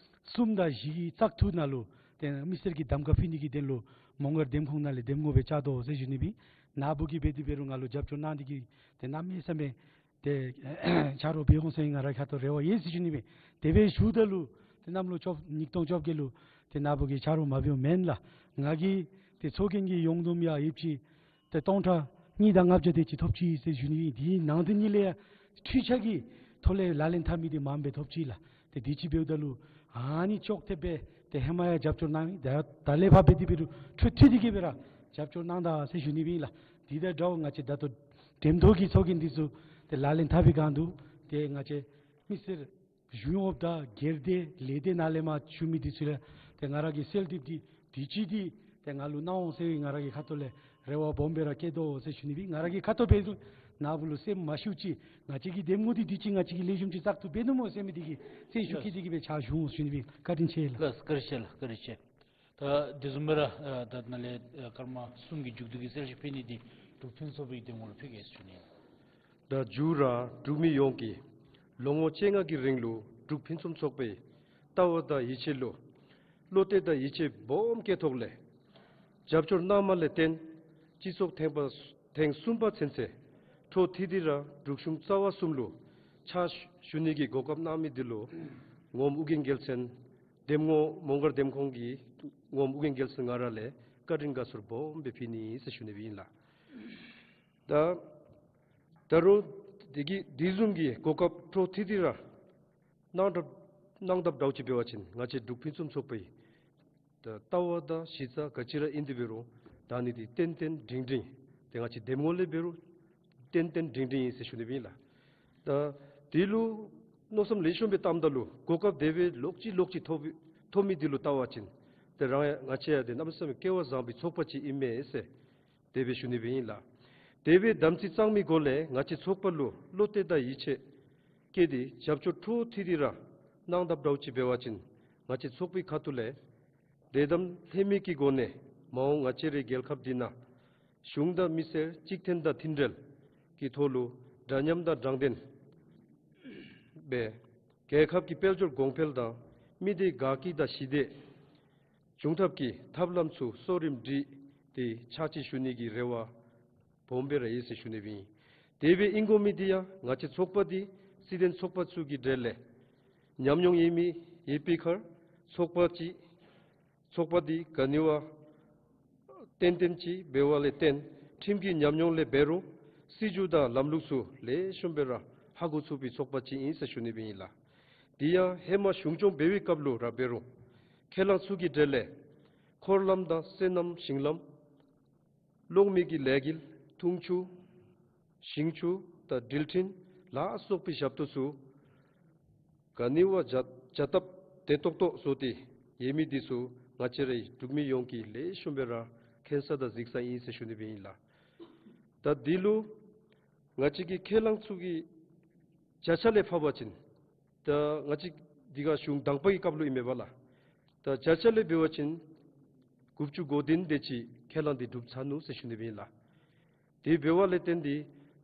གསུམ་དང་བཞི་གི་བཙག་འཐུ་ནང་ལུ་ཏེ་མི་སེར་གྱི་གདམ་ཁ་ཕུལ་ནི་གི་དོན་ལུ་མོང་སྒར་འདེམས་ཁོངས་ནང་ལས་གདམ་ངོ་སྦེ་བཅར་དོ་ཟེར་ཞུ་ནི་སྦེ། ནཱ་བུ་གིས་འབད་དེ་འབད་རུང་ང་ལུ་རྒྱབ་སྐྱོར་གནང་སྟེ་གིས་ཏེ་གནམ་མེད་ས་མེད་ཏེ་ཆ་རོགས་འབད་འོང་ཟེར་ང་རའི་ཁ་ཐུག་རེ་བ་ཡོད་ཟེར་ཞུ་ནི་སྦེ། དེ་སྦེ་ཞུཝ་ད་ལུ་ཏེ་གནམ་ལོ་བཅོ་ཉིས་སྟོང་བཅོ་བརྒྱད་ལུ་ཏེ་ནཱ་བུ་གིས་ཆ་རོགས་མ་འབདཝ་མེན་ལགས། ང་གིས་ཏེ་ཚོགས་རྒྱན་གྱི་ཡོངས་བསྡོམས་ཡང་ཡོདཔ་ཅིག་ཏེ་སྟོང་ཕྲག་གཉིས་དང་ལྔ་བརྒྱ་དེ་ཅིག་ཐོབ་ཅི་ཟེར་ཞུ་ནི། དེའི་ནང་དོན་ཉིད་ལས་འཕྲུལ་ཆས་ཀྱི་ཐོག་ལས་ལག་ལེན་འཐབ་མི་འདི་མངམ་སྦེ་ཐོབ་ཅི་ལགས། ཏེ་དུས་ཅི་འབདཝ་ད་ལུ་ཨ་ནི་ཅོག་འཐདཔ་སྦེ་ཏེ་ཧེ་མ་ཡང་རྒྱབ་སྐྱོར་གནང་མི་ད་ད་ལས་ཕར་འབད་དེ་འབད་རུང་འཕྲོ་མཐུད་དེ་གིས་སྦེ་ར་རྒྱབ་སྐྱོར་གནང་ད་ཟེར་ཞུ་ནི་སྦེ་ཨིན་ལགས། དེ་དང་འདྲཝ་ང་བཅས་ད་ལྟོ་འགྲེམས་སྟོན་གྱི་ཚོགས་རྒྱན་འདི་ཚུ་ཏེ་ལག་ལེན་འཐབ་པའི་སྒང་དུ་ཏེ་ང་བཅས་མི་སེར་གཞུང་གཡོགཔ་དང་སྒེར་སྡེ་ལས་སྡེ་ནང་ལས་མར་ཞུ་མི་འདི་ཚུ་ལས་ཏེ་ང་ར་གི་གསོལ་འདེབས་འདི་དུས་ཅི་འདི་ཏེ་ང་ལུ་གནང་འོང་ཟེར་ང་ར་གི་ཁ་ཐུག་ལས་རེ་བ་སྦོམ་སྦེ་ར་བསྐྱེད་དོ་ཟེར་ཞུ་ནི་སྦེ། ང་ར་གི་ཁ་ཐུག་འབད་རུང་ནཱ་བུ་ལུ་སེམས་མ་ཤིཝ་ཅིག་ང་བཅས་ཀྱི་གདམ་ངོ་འདི་དུས་ཅི་ང་བཅས་ཀྱིས་ལེགས་ཤོམ་ཅིག་བཙག་འཐུ་འབད་ནུག་སྨོ་ཟེར་མི་འདི་གི་སེམས་ཤུགས་བསྐྱེད་དེ་གིས་སྦེ་ཕྱག་ཞུ་འོང་ཞུ་ནི་སྦེ། བཀའ་དྲིན་ཆེ་ལགས། ལགས་བཀའ་དྲིན་ཆེ་ལགས། བཀའ་དྲིན་ཆེ། ད་དེ་བཟུམ་སྦེ་ར་ཨ་ད་ནཱ་ལས་ཨ་སྐར་མ་གསུམ་གྱི་མཇུག་བསྡུ་གི་གསལ་བཤད་ཕུལ་ནི་འདི་འབྲུག་ཕུན་སུམ་ཚོགས་པའི་གདམ་ངོ་ལུ་ཕུལ་གེ་ཟེར་ཞུ་ནི། ད་མཇུག་ར་འབྲུག་མི་ཡོངས་ཀྱིས་ལོ་ངོ་བཅོ་ལྔ་གི་རིང་ལུ་འབྲུག་ཕུན་སུམ་ཚོགས་པའི་ལྟ་བ་དང་ཡིད་ཆེས་ལུ་བློ་གཏད་དང་ཡིད་ཆེས་སྦོམ་བསྐྱེད་ཐོག་ལས་རྒྱབ་སྐྱོར་གནང་མི་ལས་བརྟེན་སྤྱི་ཚོགས་ཐེངས་པ་ཐེངས་གསུམ་པ་ཚུན་ཚོད་འཕྲོ་མཐུད་དེ་ར་འབྲུག་གཞུང་རྩ་བ་གསུམ་ལུ་ཕྱག་ཞུ་ནི་གི་གོ་སྐབས་གནང་མི་འདི་ལུ་ངོམ་ཨྱོན་རྒྱལ་མཚན་གདམ་ངོ་མོང་སྒར་འདེམས་ཁོངས་ཀྱི་ངོམ་ཨྱོན་རྒྱལ་མཚན་ང་ར་ལས་བཀའ་དྲིན་དགའ་ཚོར་སྦོམ་སྦེ་ཕུལ་ནི་ཟེར་ཞུ་ནི་སྦེ་ཨིན་ལགས། ད་ད་རུང་དེ་གི་དེ་བཟུམ་གྱི་གོ་སྐབས་འཕྲོ་མཐུད་དེ་ར་གནང་ད་གནང་དཔ་འདྲཝ་ཅིག་འབད་བ་ཅིན་ང་བཅས་འབྲུག་ཕུན་སུམ་ཚོགས་པའི་ད་ལྟ་བ་དང་གཞི་རྩ་ག་ཅི་ར་ཨིན་ཏེ་འབད་རུང་ད་ཨ་ནི་འདི་བརྟན་བརྟན་སྒྲིང་སྒྲིང་ཏེ་ང་བཅས་གདམ་ངོ་ལས་འབད་རུང་བརྟན་བརྟན་སྒྲིང་སྒྲིང་ཨིན་ཟེར་ཞུ་ནི་སྦེ་ཨིན་ལགས། ད་དེ་ལུ་མནོ་བསམ་ལེགས་ཤོམ་སྦེ་བཏངམ་ད་ལུ་གོ་སྐབས་དེ་སྦེ་ལོག་ཅི་ལོག་ཅི་ཐོབ་ཐོབ་མི་འདི་ལུ་བལྟ་བ་ཅིན་ཏེ་རང་ཡང་ང་བཅས་ཡང་ཏེ་གནམ་མེད་ས་མེད་སྐལ་བ་བཟང་པོའི་ཚོགས་པ་ཅིག་ཨིན་མས་ཟེར་དེ་སྦེ་ཞུ་ནི་སྦེ་ཨིན་ལགས། དེ་སྦེ་དམ་ཚིག་གཙང་མའི་སྒོ་ལས་ང་བཅས་ཚོགས་པ་ལུ་བློ་གཏད་དང་ཡིད་ཆེས་བསྐྱེད་དེ་རྒྱབ་སྐྱོར་འཕྲོ་མཐུད་དེ་ར་གནང་དཔ་འདྲཝ་ཅིག་འབད་བ་ཅིན་ ང་བཅས་ཚོགས་པའི་ཁ་ཐུག་ལས་དད་དམ་ལྷད་མེད་ཀྱི་སྒོ་ནས་མ་འོངས་ང་བཅས་རའི་རྒྱལ་ཁབ་འདི་ནང་གཞུང་དང་མི་སེར་གཅིག་མཐུན་དང་མཐུན་འབྲེལ་གྱི་ཐོག་ལུ་འདྲ་མཉམ་དང་དྲང་བདེན་སྦེ་རྒྱལ་ཁབ་ཀྱི་དཔལ་འབྱོར་གོང་འཕེལ་དང་མི་སྡེ་དགའ་སྐྱིད་དང་ཞི་བདེ་འབྱུང་ཐབས་ཀྱི་ཐབས་ལམ་ཚུ་གསོ་རིམ་སྒྲིག་སྟེ་ཕྱག་ཕྱིད་ཞུ་ནི་གི་རེ་བ་སྦོམ་སྦེ་ར་ཡོད་ཟེར་ཞུ་ནི་སྦེ་ཨིན། དེ་སྦེ་ཨིན་དགོ་མི་འདི་ཡང་ང་བཅས་ཚོགས་པ་འདི་སྲིད་དོན་ཚོགས་པ་ཚུ་གི་གྲས་ལས་ཉམས་མྱོང་ཡོད་མི་ཡོད་པའི་ཁར་ཚོགས་པ་ཅིག་ཚོགས་པ་འདི་ག་ནི་བ་ཏན་ཏན་ཅིག་འབད་བ་ལས་བརྟེན་ཁྲིམས་ཀྱི་ཉམས་མྱོང་ལས་འབད་རུང་སྲིད་བྱུས་དང་ལམ་ལུགས་ཚུ་ལེགས་ཤོམ་སྦེ་ར་ཧ་གོ་ཚུགས་པའི་ཚོགས་པ་ཅིག་ཨིན་ཟེར་ཞུ་ནི་སྦེ་ཨིན་ལགས། འདི་ཡང་ཧེ་མ་གཞུང་སྐྱོང་འབད་བའི་སྐབས་ལུ་ར་འབད་རུང་ཁས་བླངས་ཚུ་གི་གྲས་ལས་འཁོར་ལམ་དང་སོ་ནམ་ཞིང་ལམ་གློག་མེ་གི་ལས་འགུལ་འཐུང་ཆུ་ཞིང་ཆུ་དང་འགྲུལ་འཕྲིན་ལ་སོགས་པའི་ཞབས་ཏོག་ཚུ་ག་ནི་བ་བྱ་བྱ་སྟབས་བདེ་ཏོག་ཏོ་བཟོ་སྟེ་ཡོད་མི་འདི་ཚུ་ང་བཅས་རའི་འབྲུག་མི་ཡོངས་ཀྱིས་ལེགས་ཤོམ་སྦེ་ར་མཁྱེན་ས་དང་གཟིགས་ས་ཨིན་ཟེར་ཞུ་ནི་སྦེ་ཨིན་ལགས། ད་འདི་ལུ་ང་བཅས་ཀྱི་ཁས་བླངས་ཚུ་གི་བརྒྱ་ཆ་ལས་ཕབ་པ་ཅིན་ད་ང་བཅས་འདི་ག་གཞུང་དང་པ་གི་སྐབས་ལུ་ཨིན་མས་པ་ལགས། ད་བརྒྱ་ཆ་ལས་འབད་བ་ཅིན་དགུ་བཅུ་གོ་བདུན་དེ་ཅིག་ཁས་བླངས་འདི་གྲུབ་ཚར་ནུག་ཟེར་ཞུ་ནི་སྦེ་ཨིན་ལགས། དེ་འབད་བ་ལས་བརྟེན་ཏེ་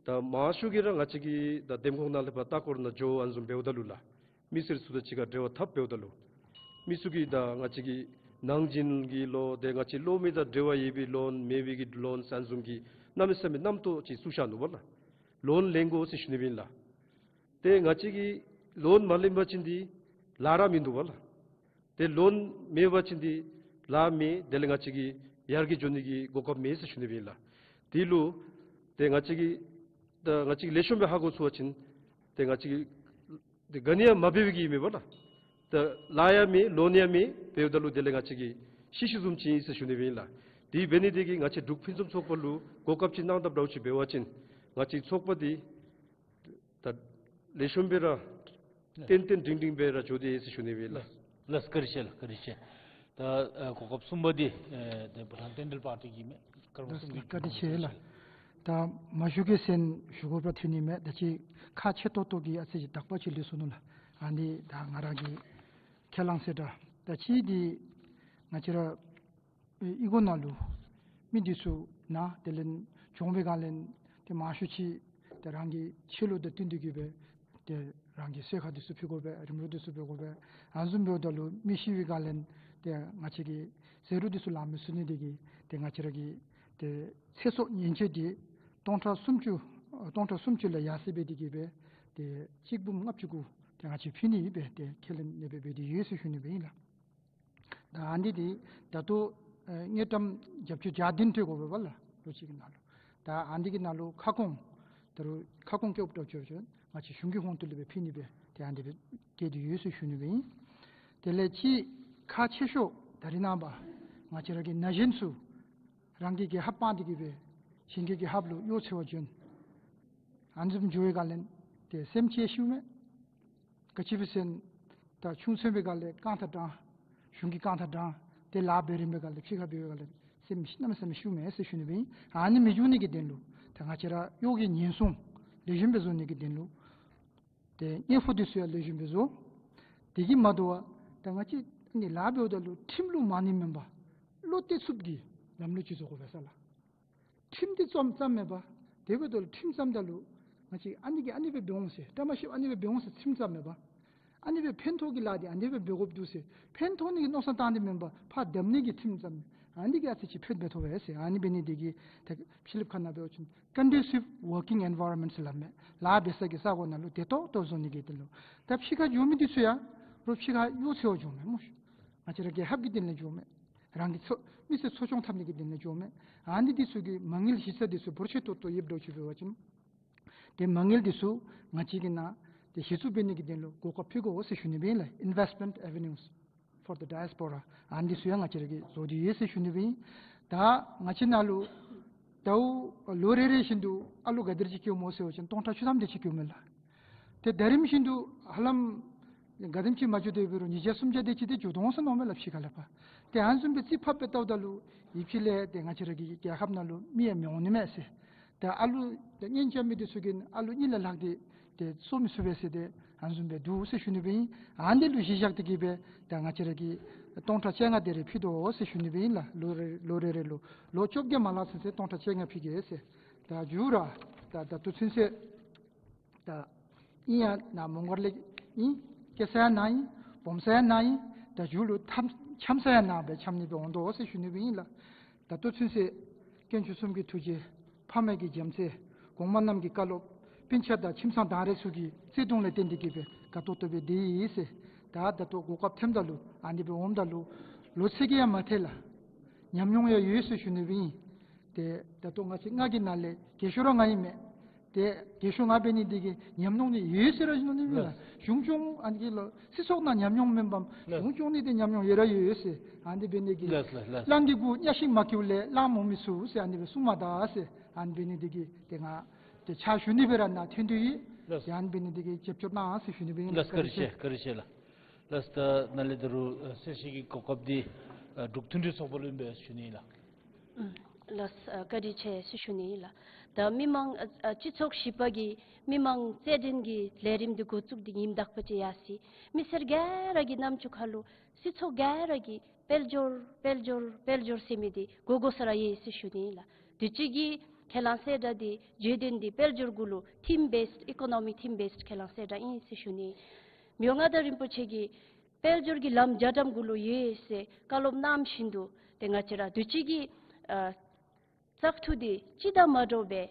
ད་མང་ཤོས་ཀྱིས་ར་ང་བཅས་ཀྱི་ད་འདེམས་ཁོངས་ནང་ལས་ཕར་ལྟ་སྐོར་ནང་འགྱོ་ཨ་ནི་བཟུམ་འབདཝ་ད་ལུ་ལགས། མི་སེར་ཚུ་དང་གཅིག་ཁར་འབྲེལ་བ་འཐབ་འབདཝ་ད་ལུ་མི་ཚུ་གིས་ད་ང་བཅས་ཀྱི་ནང་འཛིང་གི་ལོ་དེ་ང་བཅས་གློག་མེ་དང་འབྲེལ་བ་ཡོད་པའི་ལོན་མེད་པའི་གི་ལོན་ཟེར་ཨ་ནི་བཟུམ་གྱི་གནམ་མེད་ས་མེད་རྣམ་རྟོག་ཅིག་བཙུགས་བཞག་ནུག་པ་ལགས། ལོན་ལེན་དགོ་ཟེར་ཞུ་ནི་སྦེ་ཨིན་ལགས། ཏེ་ང་བཅས་ཀྱིས་ལོན་མ་ལེན་པ་ཅིན་འདི་ལཱ་ར་མིན་འདུག་པ་ལགས། ཏེ་ལོན་མེད་པ་ཅིན་འདི་ལཱ་མེད། དེ་ལས་ང་བཅས་ཀྱིས་ཡར་རྒྱས་འགྱོ་ནི་གི་གོ་སྐབས་མེད་ཟེར་ཞུ་ནི་སྦེ་ཨིན་ལགས། དེ་ལུ་ཏེ་ང་བཅས་ཀྱིས་ད་ང་བཅས་ཀྱིས་ལེགས་ཤོམ་སྦེ་ཧ་གོ་ཚུགས་པ་ཅིན་ཏེ་ང་བཅས་ཀྱིས་ཏེ་ག་ནི་ཡང་མ་འབད་བའི་གི་ཨིན་མས་པ་ལགས། ད་ལཱ་ཡང་མེད་ལོན་ཡང་མེད་འབདཝ་ད་ལུ་དེ་ལས་ང་བཅས་ཀྱིས་ཤི་ཤི་བཟུམ་ཅིག་ཨིན་ཟེར་ཞུ་ནི་སྦེ་ཨིན་ལགས། དེ་འབད་ནི་དེ་གིས་ང་བཅས་འབྲུག་ཕུན་སུམ་ཚོགས་པ་ལུ་གོ་སྐབས་ཅིག་གནང་དཔ་འདྲཝ་ཅིག་འབད་བ་ཅིན་ང་བཅས་ཚོགས་པ་འདི་ད་ལེགས་ཤོམ་སྦེ་ར་ཏན་ཏན་སྒྲིང་སྒྲིང་སྦེ་ར་འགྱོ་དེས་ཟེར་ཞུ་ནི་སྦེ་ལགས། ལགས་བཀའ་དྲིན་ཆེ་ལགས། བཀའ་དྲིན་ཆེ། ད་ཨ་གོ་སྐབས་གསུམ་པ་འདི་ཨེ་ཏེ་བྷུ་ཊཱན་བསྟན་འགྲོའི་པར་ཊི་གི་མས། སྐར་མ་གསུམ་གྱི་བཀའ་དྲིན་ཆེ་ལགས། ད་མ་ཞུ་གེ་ཟེར་ཞུ་དགོཔ་ཐོན་ནི་མས། ད་ཅི་ཁག་ཆེ་ཏོག་ཏོ་གི་ཨ་ཙི་ཅིག་དག་པ་ཅིག་ལུས་སོ་ནུག་ལགས། ཨ་ནི་ད་ང་ར་གི་ཁས་བླངས་ཟེར་ད་ད་ཅི་འདི་ང་བཅས་ར་ཨེ་ཨི་གོ་ནང་ལུ་མི་འདི་ཚུ་ནཱ་དེ་ལས་བྱོན་པའི་སྒང་ལས་ཏེ་མང་ཤོས་ཅིག་ཏེ་རང་གི་ཆོས་ལུགས་དང་བསྟུན་ཏེ་གི་སྦེ་ཏེ་རང་གི་གསོལ་ཁ་འདི་ཚུ་ཕུལ་དགོ་པས། རིམ་གྲོ་འདི་ཚུ་འབད་དགོ་པས། ཨ་ནི་བཟུམ་འབདཝ་ད་ལུ་མི་ཤི་བའི་སྒང་ལས་ཏེ་ང་བཅས་ཀྱི་ཟས་རོ་འདི་ཚུ་ལང་མི་ཚུགས་ནི་དེ་གིས་ཏེ་ང་བཅས་ར་གི་ཏེ་ཚེ་སྲོག་ཉེན་བཅོལ་འདི་སྟོང་ཕྲག་སུམ་ཅུ་སྟོང་ཕྲག་སུམ་ཅུ་ལས་ཡར་སེང་འབད་དེ་གི་སྦེ་ཏེ་གཅིག་འབུམ་ལྔ་བཅུ་དགུ་ཏེ་ང་བཅས་ཕུལ་ནི་ཨིན་པས། ཏེ་ཁས་ལེན་ནི་སྦེ་འབད་དེ་ཡོད་ཟེར་ཞུ་ནི་སྦེ་ཨིན་ལགས། ད་ཨ་ནི་འདི་ད་ལྟོ་ཨེ་དངུལ་ཀྲམ་བརྒྱད་ཅུ་གྱ་བདུན་སྤྲོད་དགོ་པས་པ་ལགས། ལོ་གཅིག་གི་ནང་ལུ། ད་ཨ་ནི་གི་ནང་ལུ་ཁ་སྐོང་ད་རུང་ཁ་སྐོང་སྐྱོབ་འགྲོ་ཆོག་ཆོག་ང་བཅས་གཞུང་གི་ཧོང་ཏོ་ལས་སྦེ་ཕུལ་ནི་སྦེ་ཏེ་ཨ་ནི་སྦེ་བསྐྱལ་ཏེ་ཡོད་ཟེར་ཞུ་ནི་སྦེ་ཨིན། དེ་ལས་ཅིག་ཁག་ཆེ་ཤོས་ད་རིས་ནངས་པ་ང་བཅས་ར་གི་ན་གཞོན་ཚུ་རང་གི་རྒྱལ་ཁབ་སྤང་སྟེ་གི་སྦེ་གཞན་གྱི་རྒྱལ་ཁབ་ལུ་གཡོག་འཚོལ་བར་བྱོན། ཨ་ནི་བཟུམ་འགྱོ་བའི་སྒང་ལས་ཏེ་སེམས་ཅན་ཤིཝ་མས། ག་ཅི་སྦེ་ཟེར་ན་ད་ཆུང་ཚོད་པའི་སྒང་ལས་རྐང་ཐང་དྲང་། གཞུང་གི་རྐང་ཐང་དྲང་། ཏེ་ལཱ་འབད་རན་པའི་སྒང་ལས་ཕྱི་ཁར་འབད་བའི་སྒང་ལས་སེམས་གནམ་མེད་ས་མེད་ཤིཝ་མས་ཟེར་ཞུ་ནི་སྦེ་ཨིན། ཨ་ནི་མི་འབྱུང་ནི་གི་དོན་ལུ་ད་ང་བཅས་ར་གཡོག་གི་ཉེན་སྲུང་ལེགས་ཤོམ་སྦེ་བཟོ་ནི་གི་དོན་ལུ་ཏེ་གནས་ཕོགས་འདི་ཚུ་ཡང་ལེགས་ཤོམ་སྦེ་བཟོ། དེ་གིས་མ་དོ་བར་ད་ང་བཅས་ནི་ལཱ་འབདཝ་ད་ལུ་ཁྲིམས་ལུ་མ་ནི་མེན་པར་བློ་གཏད་ཚུགསཔ་གི་ལམ་ལུགས་ཅིག་བཟོ་དགོ་པས་ས་ལགས། ཁྲིམས་འདི་བརྩམ་བརྩམ་མེན་པར་དེ་འབདཝ་ད་ལུ་ཁྲིམས་བརྩམ་ད་ལུ་ང་བཅས་ཨ་ནི་གིས་ཨ་ནི་སྦེ་འབད་འོང་ཟེར་བཀྲ་མ་ཤིསཔ་ཨ་ནི་སྦེ་འབད་འོང་ཟེར་ཁྲིམས་བརྩམ་མེན་པར་ཨ་ནི་སྦེ་ཕན་ཐོགས་ཀྱི་ལཱ་འདི་ཨ་ནི་སྦེ་འབད་དགོཔ་འདུག་ཟེར་ཕན་ཐོགས་ནི་གི་མནོ་བསམ་བཏང་སྟེ་མེན་པར་ཕར་བརྡབ་ནི་གི་ཁྲིམས་བརྩམ་མས། ཨ་ནི་གིས་ཨ་ཙི་ཅིག་ཕན་མི་ཐོགས་པས་ཟེར། ཨ་ནི་འབད་ནི་དེ་གིས་ད་ཕྱི་གླིངཔ་ཁ་ནང་འབད་བ་ཅིན་conducive working environment ཟེར་སླབ་མས། ལཱ་འབད་ས་གི་ས་གོ་ནང་ལུ་བདེ་ཏོག་ཏོ་བཟོ་ནི་གི་དོན་ལུ། ད་ཕྱི་ཁར་འགྱོ་མི་འདི་ཚུ་ཡང་རོགས་ཕྱི་ཁར་གཡོག་འཚོལ་བར་འགྱོཝ་མས་སྨོ། ང་བཅས་ར་རྒྱལ་ཁབ་ཀྱི་དོན་ལས་འགྱོཝ་མས། རང་གི་འཚོ་མི་ཚེ་འཚོ་སྐྱོང་འཐབ་ནི་གི་དོན་ལས་འགྱོཝ་མས། ཨ་ནི་འདི་ཚུ་གི་མ་དངུལ་གཞི་རྩ་འདི་ཚུ་འབོར་ཆེ་ཏོག་ཏོ་ཡོདཔ་འདྲཝ་ཅིག་འབད་བ་ཅིན་ཏེ་མ་དངུལ་འདི་ཚུ་ང་བཅས་ཀྱི་ནང་ཏེ་གཞི་བཙུགས་འབད་ནི་གི་དོན་ལུ་གོ་སྐབས་ཕུལ་དགོ་ཟེར་ཞུ་ནི་སྦེ་ཨིན་ལགས། Investment avenues for the diaspora ཨ་ནི་འདི་ཚུ་ཡང་ང་བཅས་ར་གིས་བཟོ་སྟེ་ཡོད་ཟེར་ཞུ་ནི་སྦེ་ཨིན། ད་ང་བཅས་ནང་ལུ་ཟླཝ་ལོ་རེ་རེ་བཞིན་དུ་ཨ་ལུ་ག་དེ་ཅིག་སྐྱེཝ་སྨོ་ཟེར་བ་ཅིན་སྟོང་ཕྲག་བཅུ་ཐམ་དེ་ཅིག་སྐྱེཝ་མས་ལགས། ཏེ་ཟླ་རིམ་བཞིན་དུ་ཧ་ལམ་ག་དེམ་ཅིག་མ་འགྱོ་དེ་འབད་རུང་ཉིས་བརྒྱ་སུམ་བརྒྱ་དེ་ཅིག་ཏེ་འགྱོ་དོ་འོང་ཟེར་མནོཝ་མས་ལགས་ཕྱི་ཁ་ལས་ཕར། ཏེ་ཨ་ནི་བཟུམ་སྦེ་རྩིས་ཕབ་སྦེ་བལྟཝ་ད་ལུ་ཡུལ་ཕྱོགས་ལས་ཏེ་ང་བཅས་ར་གི་རྒྱལ་ཁབ་ནང་ལུ་མི་ཡང་མི་འོང་ནི་མས་ཟེར། ཏེ་ཨ་ལུ་ཏེ་གཉེན་རྐྱབ་མི་འདི་ཚུ་གིས་ཨ་ལུ་གཉིས་ལས་ལྷག་སྟེ་ ཏེ་བཙུགས་མི་ཚུགས་པས་ཟེར་ཏེ་ཨ་ནི་བཟུམ་སྦེ་འདུག་ཟེར་ཞུ་ནི་སྦེ་ཨིན། ཨ་ནི་ལུ་གཞི་བཞག་སྟེ་གི་སྦེ་ད་ང་བཅས་ར་གིས་སྟོང་ཕྲག་བཅོ་ལྔ་དེ་རེ་ཕུལ་དོ་ཟེར་ཞུ་ནི་སྦེ་ཨིན་ལགས། ལོ་རེ་ལོ་རེ་རེ་ལུ་ལོ་བཅོ་བརྒྱད་མ་ལང་ཚུན་ཚོད་སྟོང་ཕྲག་བཅོ་ལྔ་ཕུལ་གེ་ཟེར། ད་མཇུག་ར་ད་ད་ལྟོ་ཚུན་ཚོད་ད་ཨིན་ཡང་ན་མོང་སྒར་ལས་ཨིན། སྐྱེས་ས་ཡང་ན་ཨིན། སྦོམ་ས་ཡང་ན་ཨིན། ད་མཇུག་ལུ་འཐམ་འཁྱམ་ས་ཡང་ན་སྦེ་འཁྱམ་ནི་སྦེ་འོང་དོ་ཟེར་ཞུ་ནི་སྦེ་ཨིན་ལགས། ད་ལྟོ་ཚུན་ཚོད་དཀོན་མཆོག་གསུམ་གྱི་ཐུགས་རྗེ་ཕ་མ་གི་རྒྱལ་མཚན་གོང་མ་རྣམས་ཀྱི་བཀའ་སློབ་སྤུན་ཆ་དང་ཁྱིམ་ཚང་དང་རེ་ཚུ་གི་བརྩེ་གདུང་ལས་བརྟེན་ཏེ་གི་སྦེ་དགའ་ཏོག་ཏོ་སྦེ་སྡོད་ཡི་ཟེར། ད་ད་ལྟོ་གོ་སྐབས་ཐོནམ་ད་ལུ་ཨ་ནི་སྦེ་འོངམ་ད་ལུ་ལོ་ཚད་ཀྱིས་ཡང་མ་ཐེག་ལགས། ཉམས་མྱོང་ཡང་ཡོད་ཟེར་ཞུ་ནི་སྦེ་ཨིན། ཏེ་ད་ལྟོ་ང་བཅས་ང་གི་ནང་ལས་རྒས་ཤོས་ར་ང་ཨིན་མས། ཏེ་རྒས་ཤོས་ང་འབད་ནི་འདི་གིས་ཉམས་མྱོང་ནི་ཡོད་ཟེར་ར་ཞུ་ནི་མེད་ལགས། ལགས། གཞུང་སྐྱོང་ཨ་ནི་གི་ལོ་སྲིད་ཚོགས་ནང་ཉམས་མྱོང་མེད་པའམ་ལགས། གཞུང་སྐྱོང་ནི་འདི་ཉམས་མྱོང་ཡོད་ར་ཡོད་ཟེར། ཨ་ནི་འབད་ནི་འདི་གིས་ལགས་ལགས་ལགས། གླང་གི་མགུ་གཉའ་ཤིང་མ་ཀྱུ་ལས་གླང་མོ་མི་ཚུགས་ཟེར་ཨ་ནི་སྦེ་གསུངས་མ་ད་ཟེར། ཨ་ནི་འབད་ནི་འདི་གིས་ཏེ་ང་ཏེ་ཕྱག་ཞུ་ནི་སྦེ་ར་ནཱ་ཐོན་དོ་ཡོད། ལགས། ཏེ་ཨ་ནི་འབད་ནི་འདི་གིས་རྒྱབ་སྐྱོར་གནང་ཟེར་ཞུ་ནི་སྦེ་ཨིན། ལགས། བཀའ་དྲིན་ཆེ། བཀའ་དྲིན་ཆེ་ལགས། ལགས། ད་ནཱ་ལས་ད་རུང་ཨ་གསལ་བཤད་ཀྱི་གོ་སྐབས་འདི་ཨ་འབྲུག་མཐུན་སྒྲིལ་ཚོགས་པ་ལུ་ཨིན་པས་ཞུ་ནི་ལགས། ཨུམ། ལགས། ཨ་བཀའ་དྲིན་ཆེ་ཟེར་ཞུ་ནི་ལགས། ད་མི་མང་ཨ་ཨ་སྤྱི་ཚོགས་བཞི་པ་གི་མི་མང་རྩོད་འགྲན་གྱི་ལས་རིམ་འདི་འགོ་བཙུགས་ཏེ་ཉིནམ་དག་པ་ཅིག་ཡར་སོ་ཡི། མི་སེར་ག་ར་གི་རྣམ་ཅོ་ཁ་ལུ་སྤྱི་ཚོགས་ག་ར་གིས་དཔལ་འབྱོར་དཔལ་འབྱོར་དཔལ་འབྱོར་ཟེར་མི་འདི་གོ་གོ་ས་ར་ཡོད་ཟེར་ཞུ་ནི་ལགས། དུས་ཅི་གི་ཁས་བླངས་གསལ་བསྒྲགས་འདི་བརྗོད་དོན་འདི་དཔལ་འབྱོར་གུ་ལུ་theme based, economic theme based ཁས་བླངས་གསལ་བསྒྲགས་ཨིན་ཟེར་ཞུ་ནི། མི་དབང་མངའ་བདག་རིན་པོ་ཆེ་གིས་དཔལ་འབྱོར་གྱི་ལམ་རྒྱ་གྲམ་གུ་ལུ་ཡོད་ཟེར་བཀའ་སློབ་གནངམ་བཞིན་དུ་ཏེ་ང་བཅས་ར་དུས་ཅི་གི་ཨ་བཙག་འཐུ་འདི་སྤྱི་དང་མ་འདྲཝ་སྦེ་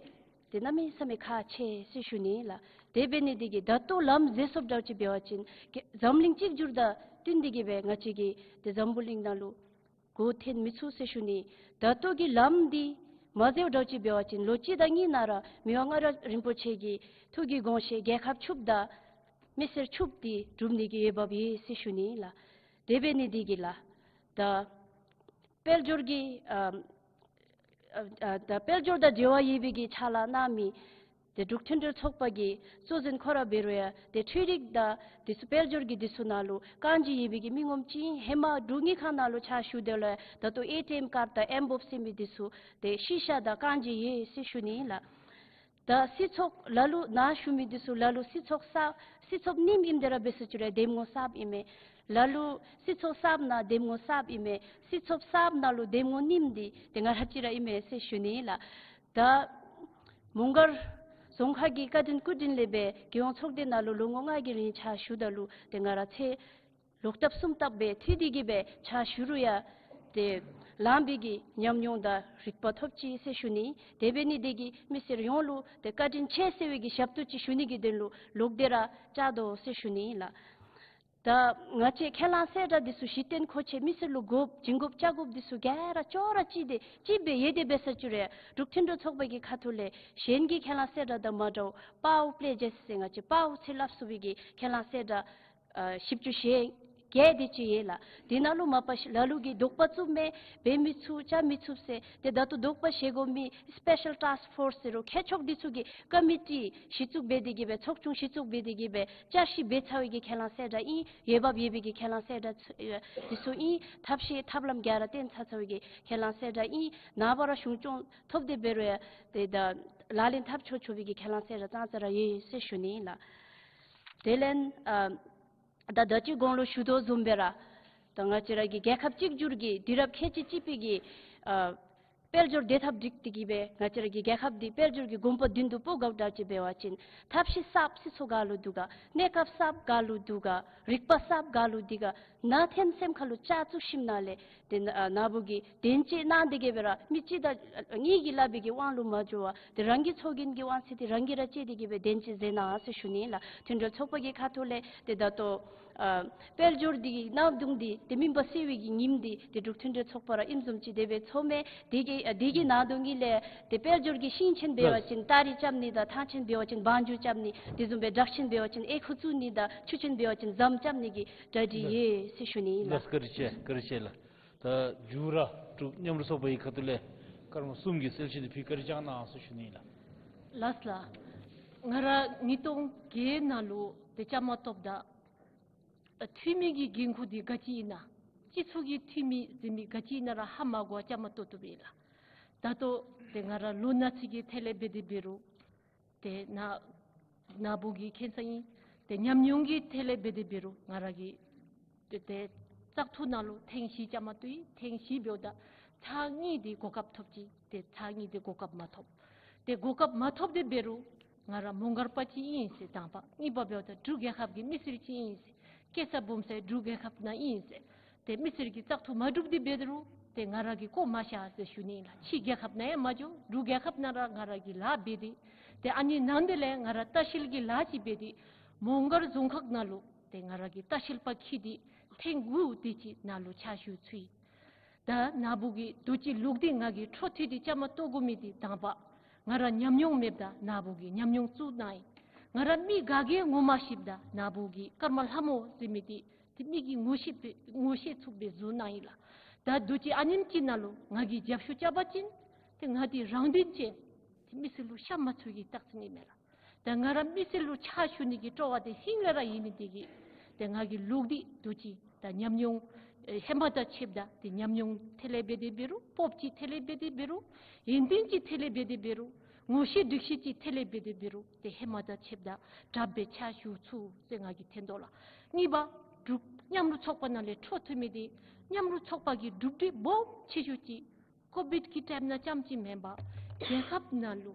ཏེ་གནམ་མེད་ས་མེད་ཁག་ཆེ་ཟེར་ཞུ་ནི་ལགས། དེ་འབད་ནི་འདི་གིས་ད་ལྟོ་ལམ་འཛེགས་སོངམ་འདྲཝ་ཅིག་འབད་བ་ཅིན་ག་འཛམ་གླིང་གཅིག་གྱུར་དང་བསྟུན་ཏེ་གི་སྦེ་ང་བཅས་ཀྱི་ཏེ་འཛམ་བུ་གླིང་ནང་ལུ་འགོ་འཐོན་མི་ཚུགས་ཟེར་ཞུ་ནི། ད་ལྟོ་གི་ལམ་འདི་མ་འཛེགསཔ་འདྲཝ་ཅིག་འབད་བ་ཅིན་ལོ་གཅིག་དང་གཉིས་ནང་ར་མི་དབང་མངའ་བདག་རིན་པོ་ཆེ་གི་ཐུགས་ཀྱི་དགོངས་བཞེད་རྒྱལ་ཁབ་ཕྱུགཔོ་དང་མི་སེར་ཕྱུགཔོ་འདི་སྒྲུབ་ནི་གི་འོས་འབབ་ཡོད་ཟེར་ཞུ་ནི་ལགས། དེ་འབད་ནི་འདི་གིས་ལགས། ད་དཔལ་འབྱོར་གྱི་ཨ་ཨ་ཨ་ད་དཔལ་འབྱོར་དང་འབྲེལ་བ་ཡོད་པའི་གི་ཕྱག་ལཱ་གནང་མི་ཏེ་འབྲུག་མཐུན་སྒྲིལ་ཚོགས་པ་གི་གཙོ་འཛིན་ཁོ་ར་འབད་རུང་ཡང་ཏེ་འཕྲུལ་རིག་དང་འདི་ཚུ་དཔལ་འབྱོར་གྱི་འདི་ཚུ་ནང་ལུ་རྐང་རྗེས་ཡོད་པའི་གི་མི་ངོམ་ཅིག་ཨིན། ཧེ་མ་འབྲུག་དངུལ་ཁང་ནང་ལུ་ཕྱག་ཞུ་དོ་ལུ་ཡང་ད་ལྟོ་ཨེ་ཊི་ཨེམ་ཀརཌ་དང་ཨེམ་བོབ་ཟེར་མི་འདི་ཚུ་ཏེ་ཤེས་བྱ་དང་རྐང་རྗེས་ཡོད་ཟེར་ཞུ་ནི་ལགས། ད་སྲིད་ཚོགས་ལ་ལུ་ནཱ་ཞུ་མི་འདི་ཚུ་ལ་ལུ་སྲིད་ཚོགས་གསརཔ་སྲིད་ཚོགས་རྙིངམ་ཨིནམ་དེ་ར་འབད་ས་ཅིག་རུང་འདེམས་ངོ་གསརཔ་ཨིན་མས། ལ་ལུ་སྲིད་ཚོགས་གསརཔ་ནང་འདེམས་ངོ་གསརཔ་ཨིན་མས། སྲིད་ཚོགས་གསརཔ་ནང་ལུ་འདེམས་ངོ་རྙིངམ་འདི་ཏེ་ང་ར་ཅིག་ར་ཨིན་མས་ཟེར་ཞུ་ནི་ལགས། ད་མོང་སྒར་རྫོང་ཁག་གི་བཀའ་དྲིན་སྐུ་དྲིན་ལས་སྦེ་རྒྱལ་ཡོངས་ཚོགས་སྡེ་ནང་ལུ་ལོ་ངོ་ལྔ་གི་རིང་ཕྱག་ཞུཝ་ད་ལུ་ཏེ་ང་ར་ཚེ་ལོག་ལྟབ་གསུམ་ལྟབ་སྦེ་འཐུས་ཏེ་གི་སྦེ་ཕྱག་ཞུ་རུང་ཡང་ཏེ་ལངམ་པའི་གི་ཉམས་མྱོང་དང་རིག་པ་ཐོབ་ཅི་ཟེར་ཞུ་ནི། དེ་འབད་ནི་འདི་གིས་མི་སེར་ཡོངས་ལུ་ཏེ་བཀའ་དྲིན་ཆེ་ཟེར་བའི་གི་ཞབས་ཏོག་ཅིག་ཞུ་ནི་གི་དོན་ལུ་ལོག་སྟེ་ར་བཅར་དོ་ཟེར་ཞུ་ནི་ལགས། ད་ང་བཅས་ཁས་བླངས་གསལ་བསྒྲགས་འདི་ཚུ་གཞི་རྟེན་མཁོ་ཆས་མི་སེར་ལུ་དགོཔ་བྱིན་དགོཔ་བཅའ་དགོཔ་འདི་ཚུ་ག་ར་ཅོག་ར་གཅིག་དེ་གཅིག་སྦེ་ཡོད་དེ་འབད་ས་ཅིག་རུང་འབྲུག་མཐུན་སྒྲིལ་ཚོགས་པ་གི་ཁ་ཐུག་ལས་གཞན་གྱི་ཁས་བླངས་གསལ་བསྒྲགས་དང་མ་འདྲཝ་པའོ་པླེ་ཇེས་ཟེར་ང་བཅས་པའོ་ཟེར་སླབ་ཚུགས་པའི་གི་ཁས་བླངས་གསལ་བསྒྲགས་ཨ་བཞི་བཅུ་ཞེ་བརྒྱད་དེ་ཅིག་ཡོད་ལགས། དེ་ནང་ལུ་མ་པ་ལ་ལུ་གིས་དོགས་པ་བཙུགས་མི་འབད་མི་ཚུགས་བཅའ་མི་ཚུགས་ཟེར་ཏེ་ད་ལྟོ་དོགས་པ་བཞེས་དགོ་མི་སི་པེ་ཤལ་ཊཱསཀ་ཕོརསི་ཟེར་རུང་མཁས་མཆོག་འདི་ཚུ་གིས་ཀོ་མི་ཊི་གཞི་བཙུགས་འབད་དེ་གི་སྦེ་ཚོགས་ཆུང་གཞི་བཙུགས་འབད་དེ་གི་སྦེ་བསྐྱར་ཞིབ་འབད་ཚར་བའི་གི་ཁས་བླངས་གསལ་བསྒྲགས་ཨིན། འོས་འབབ་ཡོད་པའི་གི་ཁས་བླངས་གསལ་བསྒྲགས་ཚུ་འདི་ཚུ་ཨིན། ཐབས་ཤེས་ཐབས་ལམ་ག་ར་བཏོན་ཚར་ཚར་བའི་གི་ཁས་བླངས་གསལ་བསྒྲགས་ཨིན། ནངས་པ་ར་གཞུང་སྐྱོང་ཐོབ་སྟེ་འབད་རུང་ཡང་ཏེ་ད་ལག་ལེན་འཐབ་ཆོག་ཆོག་པའི་གི་ཁས་བླངས་གསལ་བསྒྲགས་ཙང་ཙ་ར་ཡོད་ཟེར་ཞུ་ནི་ལགས། དེ་ལས་ཨ་ད་ད་ཅི་གོང་ལུ་ཞུ་དོ་བཟུམ་སྦེ་ར་ད་ང་བཅས་ར་གི་རྒྱལ་ཁབ་གཅིག་གྱུར་གྱི་དུས་རབས་ཁལ་གཅིག་གཅིག་པའི་གི་ཨ་དཔལ་འབྱོར་བདེ་ཐབས་སྒྲིག་སྟེ་གི་སྦེ་ང་བཅས་ར་གི་རྒྱལ་ཁབ་འདི་དཔལ་འབྱོར་གྱི་གོམ་པ་མདུན་དུ་སྤོ་དགོཔ་འདྲཝ་ཅིག་འབད་བ་ཅིན་ཐབས་ཤེས་གསརཔ་སྲིད་ཚོགས་ག་ལུ་འདུག་ག། གནས་སྐབས་གསརཔ་ག་ལུ་འདུག་ག། རིག་པ་གསརཔ་ག་ལུ་འདུག་ག། ནཱ་འཐོན་སེམས་ཁ་ལུ་བཅའ་བཙུགས་ཞིནམ་ལས་ཏེ་ནཱ་ནཱ་བུ་གིས་གདན་གཅིག་གནང་སྟེ་གི་སྦེ་ར་མི་གཅིག་དང་གཉིས་ཀྱིས་སླབ་པའི་གི་དབང་ལུ་མ་འགྱོ་བར་ཏེ་རང་གི་ཚོགས་རྒྱན་གྱི་དབང་ཚད་འདི་རང་གིས་ར་བཅད་དེ་གི་སྦེ་གདན་གཅིག་མཛད་གནང་ཟེར་ཞུ་ནི་ལགས། མཐུན་སྒྲིལ་ཚོགས་པ་གི་ཁ་ཐུག་ལས་ཏེ་ད་ལྟོ་ཨ་དཔལ་འབྱོར་འདི་གི་གནམ་དུང་འདི་ཏེ་མུན་པ་སེལ་བའི་གི་ཉིམ་འདི་ཏེ་འབྲུག་མཐུན་སྒྲིལ་ཚོགས་པ་ར་ཨིནམ་བཟུམ་ཅིག་དེ་སྦེ་ཚོརཝ་མས། དེ་གི་ཨ་དེ་གི་ནང་དུང་གི་ལས་ཏེ་དཔལ་འབྱོར་གྱི་ཤིང་ཆེན་འབད་བ་ཅིན་སྟ་རེ་རྐྱབ་ནི་དང་ཐང་ཆེན་འབད་བ་ཅིན་བང་རྒྱུག་རྐྱབ་ནི་དེ་བཟུམ་སྦེ་སྦྲག་ཆེན་འབད་བ་ཅིན་ཨེ་ཁུ་བཙུགས་ནི་དང་ཆུ་ཆེན་འབད་བ་ཅིན་ཟམ་རྐྱབ་ནི་གི་གྲ་སྒྲིག་ཡོད་ཟེར་ཞུ་ནི་ལགས། ལགས་བཀའ་དྲིན་ཆེ། བཀའ་དྲིན་ཆེ་ལགས། ད་མཇུག་ར་འབྲུག་མཉམ་རུབ་ཚོགས་པ་གི་ཁ་ཐུག་ལས་སྐར་མ་གསུམ་གྱི་གསལ་བཤད་འདི་ཕུལ་བཀའ་དྲིན་བསྐྱང་གནང་ཟེར་ཞུ་ནི་ལགས། ལགས་ལགས། ང་ར་ཉིས་སྟོང་བརྒྱད་ནང་ལུ་ཏེ་བཅའ་མར་གཏོགསཔ་ད་ཨ་འཐུས་མི་གི་འགན་ཁུར་འདི་ག་ཅི་ཨིན་ན་སྤྱི་ཚོགས་ཀྱི་འཐུས་མི་ཟེར་མི་ག་ཅི་ཨིན་ན་ར་ཧ་མ་གོ་བར་བཅའ་མར་གཏོགས་གཏོགསཔ་ཨིན་ལགས། ད་ལྟོ་ཏེ་ང་ར་ལོ་ན་ཆེ་གི་ཐད་ལས་འབད་དེ་འབད་རུང་ཏེ་ནཱ་ ན་བུ་གི་ཁེན་སར་ཨིན། ཏེ་ཉམས་མྱོང་གི་ཐད་ལས་འབད་དེ་འབད་རུང་ང་ར་གིས་ཏེ་ཏེ་བཙག་འཐུ་ནང་ལུ་ཐེངས་བཞི་བཅའ་མར་གཏོགས་ཡི། ཐེངས་བཞི་འབདཝ་ད་ཚར་གཉིས་འདི་གོ་སྐབས་ཐོབ་ཅི། ཏེ་ཚར་གཉིས་འདི་གོ་སྐབས་མ་ཐོབ། ཏེ་གོ་སྐབས་མ་ཐོབ་སྟེ་འབད་རུང་ང་ར་མོང་སྒར་པ་ཅིག་ཨིན་ཟེར་དང་པ། གཉིས་པ་འབདཝ་ད་འབྲུག་རྒྱལ་ཁབ་ཀྱི་མི་སེར་ཅིག་ཨིན་ཟེར། སྐྱེས་ས་སྦོམ་ས་འབྲུག་རྒྱལ་ཁབ་ནང་ཨིན་ཟེར། ཏེ་མི་སེར་གྱི་བཙག་འཐུ་མ་གྲུབ་སྟེ་འབད་རུང་ཏེ་ང་ར་གིས་བཀོ་མ་བཞག་ཟེར་ཞུ་ནི་ལགས། ཕྱི་རྒྱལ་ཁབ་ནང་ཡང་མ་འགྱོ། འབྲུག་རྒྱལ་ཁབ་ནང་ར་ང་ར་གིས་ལཱ་འབད་དེ། ཏེ་ཨ་ནི་ནང་དེ་ལས་ང་ར་ལྟ་བཤལ་གྱི་ལཱ་ཅིག་འབད་དེ་མོང་སྒར་རྫོང་ཁག་ནང་ལུ་ཏེ་ང་ར་གིས་ལྟ་བཤལ་པ་འཁྱིད་དེ་ཐེངས་དགུ་དེ་ཅིག་ནཱ་ལུ་ཕྱག་ཞུ་ཚུགས་ཡི། ད་ན་བུ་གིས་དུས་ཅི་ལུགས་འདི་ང་གིས་འཕྲོ་མཐུད་དེ་བཅའ་མར་གཏོགས་དགོ་མི་འདི་དང་པ་ང་ར་ཉམས་མྱོང་མེདཔ་ད་ན་བུ་གིས་ཉམས་མྱོང་བཙུགས་གནང་ཡི། ང་ར་མི་ག་གིས་ངོ་མ་ཤེསཔ་ད་ན་བུ་གིས་ཀརྨ་ལྷ་མོ་ཟེར་མི་འདི་ཏེ་མི་གིས་ངོ་ཤེས་པའི་ངོ་ཤེས་ཚུགསཔ་སྦེ་བཟོ་གནང་ཡི་ལགས། ད་དུས་ཅི་ཨ་ནེམ་ཅིག་ནང་ལུ་ང་གིས་རྒྱབ་ཤོག་རྐྱབ་པ་ཅིན་ཏེ་ང་འདི་རང་དོན་ཅན་ཏེ་མི་སེར་ལུ་ཤ་མ་ཚུད་ཀྱི་རྟགས་མཚན་ཨིན་མས་ལགས། ད་ང་ར་མི་སེར་ལུ་ཕྱག་ཞུ་ནི་གི་སྤྲོ་བ་འདི་ཧིང་ལས་ར་ཡོད་ནི་འདི་གིས་ཏེ་ང་གི་ལུགས་འདི་དུས་ཅི་ད་ཉམས་མྱོང་ཨེ་ཧེ་མ་དང་ཕྱདཔ་ད་ཏེ་ཉམས་མྱོང་ཐད་ལས་འབད་དེ་འབད་རུང་སྤོབས་ཅིག་ཐད་ལས་འབད་དེ་འབད་རུང་ཡོན་ཏན་ཅིག་ཐད་ལས་འབད་དེ་འབད་རུང་ངོ་ཤེས་སྒྲིག་གཞི་ཅིག་ཐད་ལས་འབད་དེ་འབད་རུང་ཏེ་ཧེ་མ་དང་ཕྱདཔ་ད་དྲགཔ་སྦེ་ཕྱག་ཞུ་ཚུགས་ཟེར་ང་གིས་ཐོན་དོ་ལགས། གཉིས་པ་འབྲུག་མཉམ་རུབ་ཚོགས་པ་ནང་ལས་འཕྲོ་མཐུད་མི་འདི་མཉམ་རུབ་ཚོགས་པ་གི་གྲུབ་འབྲས་སྦོམ་ཆེ་ཤོས་ཅིག་ཀོ་བིཌ་གི་ཊའིམ་ནང་རྐྱངམ་ཅིག་མེན་པར་རྒྱལ་ཁབ་ནང་ལུ་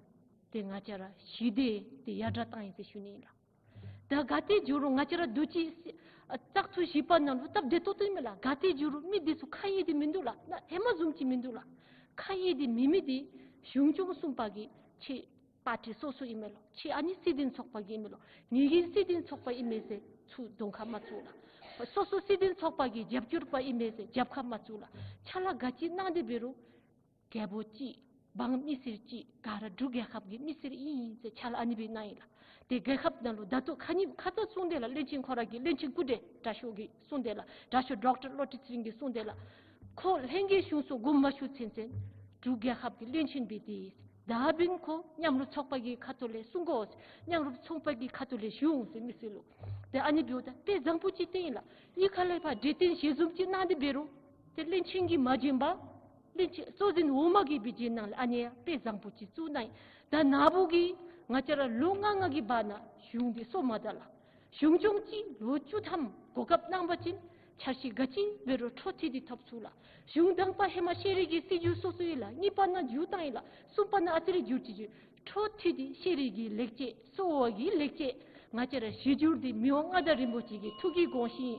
ཏེ་ང་བཅས་ར་ཞི་བདེ་འདི་ཡར་དྲག་བཏང་ཡི་ཟེར་ཞུ་ནི་ཨིན་ལགས། ད་ག་ཏེ་འགྱོ་རུང་ང་བཅས་ར་དུས་ཅི་ཨ་བཙག་འཐུ་བཞི་པ་ནང་ལུ་སྟབས་བདེ་ཏོག་ཏོ་ཨིན་མས་ལགས། ག་ཏེ་འགྱོ་རུང་མི་འདི་ཚུ་ཁ་ཡེངས་ཏེ་མིན་འདུག་ལགས། ནཱ་ཧེ་མ་བཟུམ་ཅིག་མིན་འདུག་ལགས། ཁ་ཡེངས་ཏེ་མེད་མི་འདི་གཞུང་སྐྱོང་གསུམ་པ་གིས་ཁྱེད་པར་ཊི་སོ་སོ་ཨིན་མས་ལོ། ཁྱེད་ཨ་ནི་སྲིད་དོན་ཚོགས་པ་གི་ཨིན་མས་ལོ། ངེ་གི་སྲིད་དོན་ཚོགས་པ་ཨིན་མས་ཟེར་ཚུར་གདོང་ཁ་མ་བཙུགས་ལགས། སོ་སོ་སྲིད་དོན་ཚོགས་པ་གི་རྒྱབ་སྐྱོར་པ་ཨིན་མས་ཟེར་རྒྱབ་ཁ་མ་བཙུགས་ལགས། ཕྱག་ལཱ་ག་ཅི་གནང་སྟེ་འབད་རུང་རྒྱལ་པོ་གཅིག་འབངས་མི་སེར་གཅིག་ག་ར་འབྲུག་རྒྱལ་ཁབ་ཀྱི་མི་སེར་ཨིན་ཟེར་ཕྱག་ལཱ་ཨ་ནི་སྦེ་གནང་ཡི་ལགས། ཏེ་རྒྱལ་ཁབ་ནང་ལུ་ད་ལྟོ་ཁ་ཉིནམ་ཁ་ཙ་གསུངས་དེས་ལགས། བློན་ཆེན་ཁོ་ར་གིས་བློན་ཆེན་སྐུ་བགྲེས་དྲག་ཤོས་ཀྱིས་གསུངས་དེས་ལགས། དྲག་ཤོས་ཌོག་ཊར་བློ་གྲོས་ཚེ་རིང་གིས་གསུངས་དེས་ལགས། ཁོ་ལྷན་རྒྱས་གཞུང་སོགས་དགོངསམ་མ་ཞུ་ཚུན་ཚོད་འབྲུག་རྒྱལ་ཁབ་ཀྱི་བློན་ཆེན་སྦེ་སྡོད་ཡི། ད་འབདན་ཁོ་མཉམ་རུབ་ཚོགས་པ་གི་ཁ་ཐུག་ལས་གསུང་དགོ། མཉམ་རུབ་ཚོགས་པ་གི་ཁ་ཐུག་ལས་ཞུ་འོང་ཟེར་མི་སེར་ལུ། ཏེ་ཨ་ནི་འབདཝ་ད་དཔེ་བཟང་པོ་ཅིག་བསྟན་ཡི་ལགས། གཡུས་ཁ་ལས་ཕར་གྲོས་བསྟུན་ཞལ་འཛོམས་ཅིག་གནང་སྟེ་འབད་རུང་ཏེ་བློན་ཆེན་གྱིས་མ་བྱོན་པར་བློན་ཆེན་གཙོ་འཛིན་འོག་མ་གིས་སྦེ་བྱོན་གནང་ལགས། ཨ་ནི་ཡང་དཔེ་བཟང་པོ་ཅིག་བཙུགས་གནང་ཡི། ད་ན་བུ་གིས་ང་བཅས་ར་ལོ་ལྔ་ལྔ་གི་བར་ན་གཞུང་འདི་སོར་མ་བདའ་ལགས། གཞུང་སྐྱོང་གཅིག་ལོ་བཅུ་ཐམ་གོ་སྐབས་གནང་པ་ཅིན་འཆར་གཞི་ག་ཅི་འབད་རུང་འཕྲོ་མཐུད་དེ་ཐོབ་ཚུགས་ལགས། གཞུང་དང་པ་ཧེ་མ་ཤེས་རིག་གི་སྲིད་བྱུས་སོ་སོ་ཡོད་ལགས། གཉིས་པ་ནང་འགྱུར་བཏང་ཡི་ལགས། གསུམ་པ་ནང་ཨ་ཙི་རེ་འགྱུར་ཅི་འགྱུར། འཕྲོ་མཐུད་དེ་ཤེས་རིག་གི་ལེགས་སྐྱེས་གསོ་བ་གི་ལེགས་སྐྱེས་ང་བཅས་ར་གཞི་འགྱུར་འདི་མི་དབང་མངའ་བདག་རིན་པོ་ཆེ་གི་ཐུགས་ཀྱི་དགོངས་གཞི་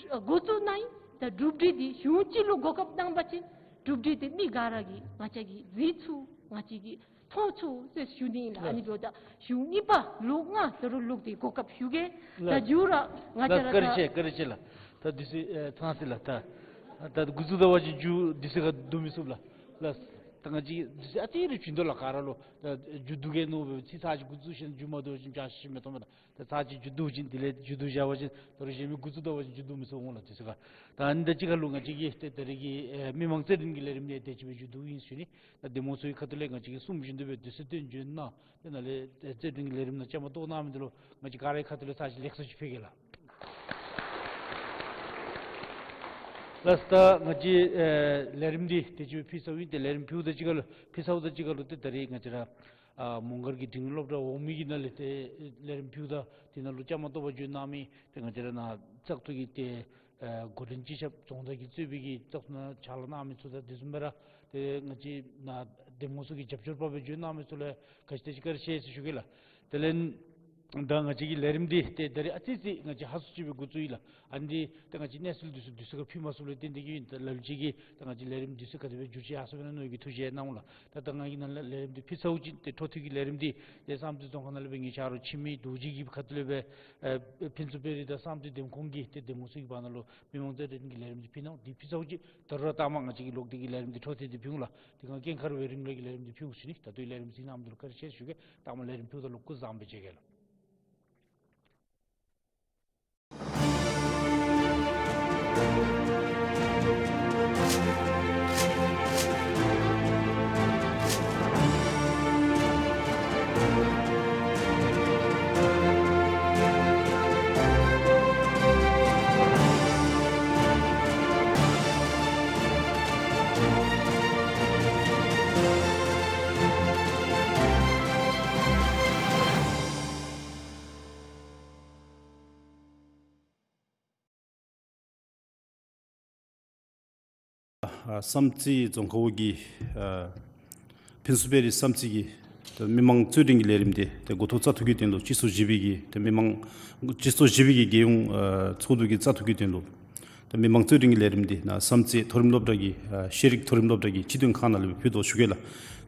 འགོ་བཙུགས་གནང་ཡི། ད་གྲུབ་འབྲས་འདི་གཞུང་གཅིག་ལུ་གོ་སྐབས་གནང་པ་ཅིན་གྲུབ་འབྲས་འདི་མི་ག་ར་གིས་ང་བཅས་ཀྱིས་གཟིགས་ཚུགས། ང་བཅས་ཀྱིས་མཐོང་ཚུགས་ཟེར་ཞུ་ནི་ཨིན་ལགས། ཨ་ནི་འབདཝ་ད་གཞུང་གཉིས་པ་ལོ་ལྔ་ད་རུང་ལོག་སྟེ་གོ་སྐབས་ཞུ་གེ། ད་མཇུག་ར་ང་བཅས་ར་བཀའ་དྲིན་ཆེ། བཀའ་དྲིན་ཆེ་ལགས། ད་དུས་ཚོད་ཨེ་ཚང་སོ་ཡི་ལགས། ད་ད་འགོ་བཙུགས་ད་པ་ཅིན་མཇུག་དུས་ཚོད་ཁར་བསྡུ་མི་ཚུགས་ལགས། ལགས། ད་ང་བཅས་ཀྱི་དུས་ཚོད་ཨ་ཙི་རེ་བྱིན་དོ་ལགས། ག་ར་ལུ་ད་མཇུག་བསྡུ་གེ་མནོ་སྦེ་ཚིག་ཚར་ཅིག་འགོ་བཙུགས་ཞིནམ་མཇུག་མ་བསྡུ་བ་ཅིན་ཅང་ཤེས་མི་ཐོབ་མས་ལགས། ད་ཚར་ཅིག་མཇུག་བསྡུ་བ་ཅིན་དེ་ལས་མཇུག་བསྡུ་བཞག་པ་ཅིན་ད་རུང་གཞན་མི་འགོ་བཙུགས་ད་པ་ཅིན་མཇུག་བསྡུ་མི་ཚུགས་འོང་ལགས། དུས་ཚོད་ཁར། ད་ཨ་ནི་ད་ཅི་ཁར་ལུ་ང་བཅས་ཀྱི་ཏེ་ད་རེས་ཀྱི་ཨེ་མི་མང་རྩོད་འགྲན་གྱི་ལས་རིམ་འདི་དེ་ཅིག་སྦེ་མཇུག་བསྡུཝ་ཨིན་ཟེར་ཞུ་ནི། ད་འདེམས་ངོ་ཚུ་གི་ཁ་ཐུག་ལས་ང་བཅས་ཀྱིས་གསུངམ་བཞིན་དུ་སྦེ་དུས་ཚོད་བཏོན་བྱོན་གནང་། དེ་ནང་ལས་ཨེ་རྩོད་འགྲན་གྱི་ལས་རིམ་ནང་བཅའ་མར་གཏོགས་གནང་མི་འདི་ལུ་ང་བཅས་ག་རའི་ཁ་ཐུག་ལས་ཚར་ཅིག་ལེགས་སོ་ཅིག་ཕུལ་གེ་ལགས། ལགས་སོ། ད་ང་བཅས་ཨེ་ལས་རིམ་འདི་དེ་ཅིག་སྦེ་ཕུལ་ཚརཝ་ཨིན། ཏེ་ལས་རིམ་ཕུལཝ་དང་གཅིག་ཁར་ལུ་ཕུལ་ཚརཝ་དང་གཅིག་ཁར་ལུ་ཏེ་ད་རེས་ང་བཅས་ར་ཨ་མོང་སྒར་གྱི་འབྲིང་རིམ་སློབ་གྲྭ་འོག་མའི་གི་ནང་ལས་ཏེ་ལས་རིམ་ཕུལཝ་ད་དེ་ནང་ལུ་བཅའ་མར་གཏོགས་པར་བྱོན་གནང་མི་ཏེ་ང་བཅས་ར་ནཱ་བཙག་འཐུ་གི་ཏེ་ཨེ་འགོ་འདྲེན་སྤྱི་ཁྱབ་རྫོང་བདག་གིས་གཙོས་པའི་གི་བཙག་འཐུ་ནང་ཕྱག་ལཱ་གནང་མི་ཚུ་དང་དེ་བཟུམ་སྦེ་ར་ཏེ་ང་བཅས་ནཱ་འདེམས་ངོ་ཚུ་གི་རྒྱབ་སྐྱོར་པ་སྦེ་བྱོན་གནང་མི་ཚུ་ལུ་ག་ཅི་དེ་ཅིག་བཀའ་དྲིན་ཆེ་ཟེར་ཞུ་གེ་ལགས། དེ་ལས་ད་ང་བཅས་ཀྱི་ལས་རིམ་འདི་ཏེ་ད་རེས་ཨ་ཙི་ཙི་ང་བཅས་ཧ་སུ་ཅིག་སྦེ་འགོ་བཙུགས་ཡི་ལགས། ཨ་ནི་འདི་ད་ང་བཅས་གནས་ཚུལ་འདི་ཚུ་དུས་ཚོད་ཁར་ཕུལ་མ་ཚུགསཔ་ལས་བརྟེན་ཏེ་གིས་ཨིན། ད་ལ་ལུ་ཅིག་གིས་ད་ང་བཅས་ལས་རིམ་འདི་ཚུ་ག་དེ་སྦེ་འགྱུར་ཅི་ཧ་སུ་སྦེ་ན་མནོ་གི་ཐུགས་བཞེད་གནང་འོང་ལགས། ད་ད་ང་གིས་ནཱ་ལས་ལས་རིམ་འདི་ཕུལ་ཚརཝ་ཅིག་ཏེ་འཕྲོ་མཐུད་ཀྱི་ལས་རིམ་འདི་ཏེ་བསམ་གྲུབ་རྫོང་ཁག་ནང་ལས་སྦེ་ངེའི་ཆ་རོགས་འཆི་མེད་རྡོ་རྗེ་གི་ཁ་ཐུག་ལས་སྦེ་ཨེ་ཕུན་ཚོགས་དཔལ་རི་དང་བསམ་གྲུབ་འདེམས་ཁོངས་ཀྱི་ཏེ་འདེམས་ངོ་ཚུ་གི་བར་ན་ལུ་མི་མང་རྩོད་འགྲན་གྱི་ལས་རིམ་འདི་ཕུལ་གནང་། འདི་ཕུལ་ཚརཝ་ཅིག་ད་རུང་ར་ལྟག་མ་ང་བཅས་ཀྱིས་ལོག་སྟེ་གིས་ལས་རིམ་འདི་འཕྲོ་མཐུད་དེ་ཕུལ་འོང་ལགས། དེ་སྒང་རྐྱེན་ཁར་བའི་རིང་ལུ་གི་ལས་རིམ་འདི་ཕུལ་འོང་ཟེར་ཞུ་ནི། ད་ལྟོའི་ལས་རིམ་གཟིགས་གནང་མི་འདི་ལུ་བཀའ་དྲིན་ཆེ་ཟེར་ཞུ་གེ། ལྟག་མ་ལས་རིམ་ཕུལཝ་ད་ལུ་སྐུ་གཟུགས་བཟང་པོ་སྦེ་མཇལ་གེ་ལགས། ཨ་བསམ་རྩེ་རྫོང་ཁག་འོག་གི་ཨ་ཕུན་ཚོགས་དཔལ་རི་བསམ་རྩེ་གི་ཏེ་མི་མང་རྩོད་འགྲན་གྱི་ལས་རིམ་འདི་ཏེ་འགོ་ཐོག་བཙག་འཐུ་གི་དོན་ལུ་སྤྱི་ཚོགས་བཞི་པའི་གི་ཏེ་མི་མང་སྤྱི་ཚོགས་བཞི་པའི་གི་རྒྱལ་ཡོངས་ཨ་ཚོགས་འདུ་གི་བཙག་འཐུ་གི་དོན་ལུ་ཏེ་མི་མང་རྩོད་འགྲན་གྱི་ལས་རིམ་འདི་ནཱ་བསམ་རྩེ་མཐོ་རིམ་སློབ་གྲྭ་གི་ཨ་ཤེས་རིག་མཐོ་རིམ་སློབ་གྲྭ་གི་སྤྱི་དོན་ཁང་ནང་ལུ་ཕུལ་དོ་ཞུ་གེ་ལགས།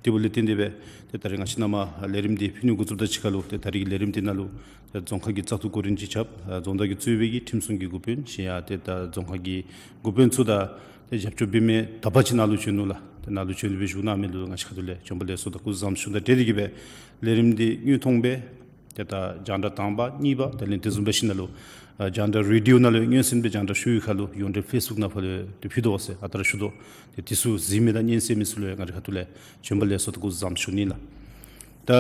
དེ་འབདཝ་ལས་བརྟེན་ཏེ་སྦེ་ཏེ་ད་རིས་ང་བཅས་ནཱ་མར་ལས་རིམ་འདི་ཕུལ་ནི་འགོ་བཙུགསཔ་དང་གཅིག་ཁར་ལུ་ཏེ་ད་རིས་ཀྱི་ལས་རིམ་འདི་ནང་ལུ་ཏེ་རྫོང་ཁག་གི་བཙག་འཐུ་འགོ་འདྲེན་སྤྱི་ཁྱབ་ཨ་རྫོང་བདག་གིས་གཙོས་པའི་གི་ཁྲིམས་སྲུང་གི་འགོ་དཔོན་གཞན་ཡང་ཏེ་ད་རྫོང་ཁག་གི་འགོ་དཔོན་ཚུ་དང་ཏེ་རྒྱབ་སྐྱོར་འབད་མི་དག་པ་ཅིག་ནཱ་ལུ་བྱོན་ནུག་ལགས། ཏེ་ནཱ་ལུ་བྱོན་ཏེ་སྦེ་བཞུགས་གནང་མི་ལུ་ང་བཅས་ཁ་ཐུག་ལས་བྱོན་པ་ལེགས་སོ་དང་སྐུ་གཟུགས་བཟང་པོ་ཞུ་དོ། དེ་དང་འབྲེལ་ཏེ་གི་སྦེ་ལས་རིམ་འདི་དངོས་མཐོང་སྦེ་ཏེ་ད་རྒྱང་བསྒྲགས་དང་པ་གཉིས་པ་དེ་ལས་དེ་བཟུམ་འབད་ཞིནམ་ལས་ཨ་རྒྱང་བསྒྲགས་རེ་ཌི་ཡོ་ནང་ལུ་མངོན་གསལ་སྦེ་རྒྱང་བསྒྲགས་ཞུ་བའི་ཁར་ལུ་ཡོངས་འབྲེལ་ཕེསི་བུཀ་ནང་ཕར་ལུ་ཏེ་ཕུལ་དོ་ཟེར་ཨ་རྟག་ར་ཞུ་དོ། ཏེ་དེ་ཚུ་གཟིགས་མི་དང་སྙན་གསན་མི་ཚུ་ལུ་ཡང་ང་རའི་ཁ་ཐུག་ལས་བྱོན་པ་ལེགས་སོ་དང་སྐུ་གཟུགས་བཟང་པོ་ཞུ་ནི་ལགས། ད་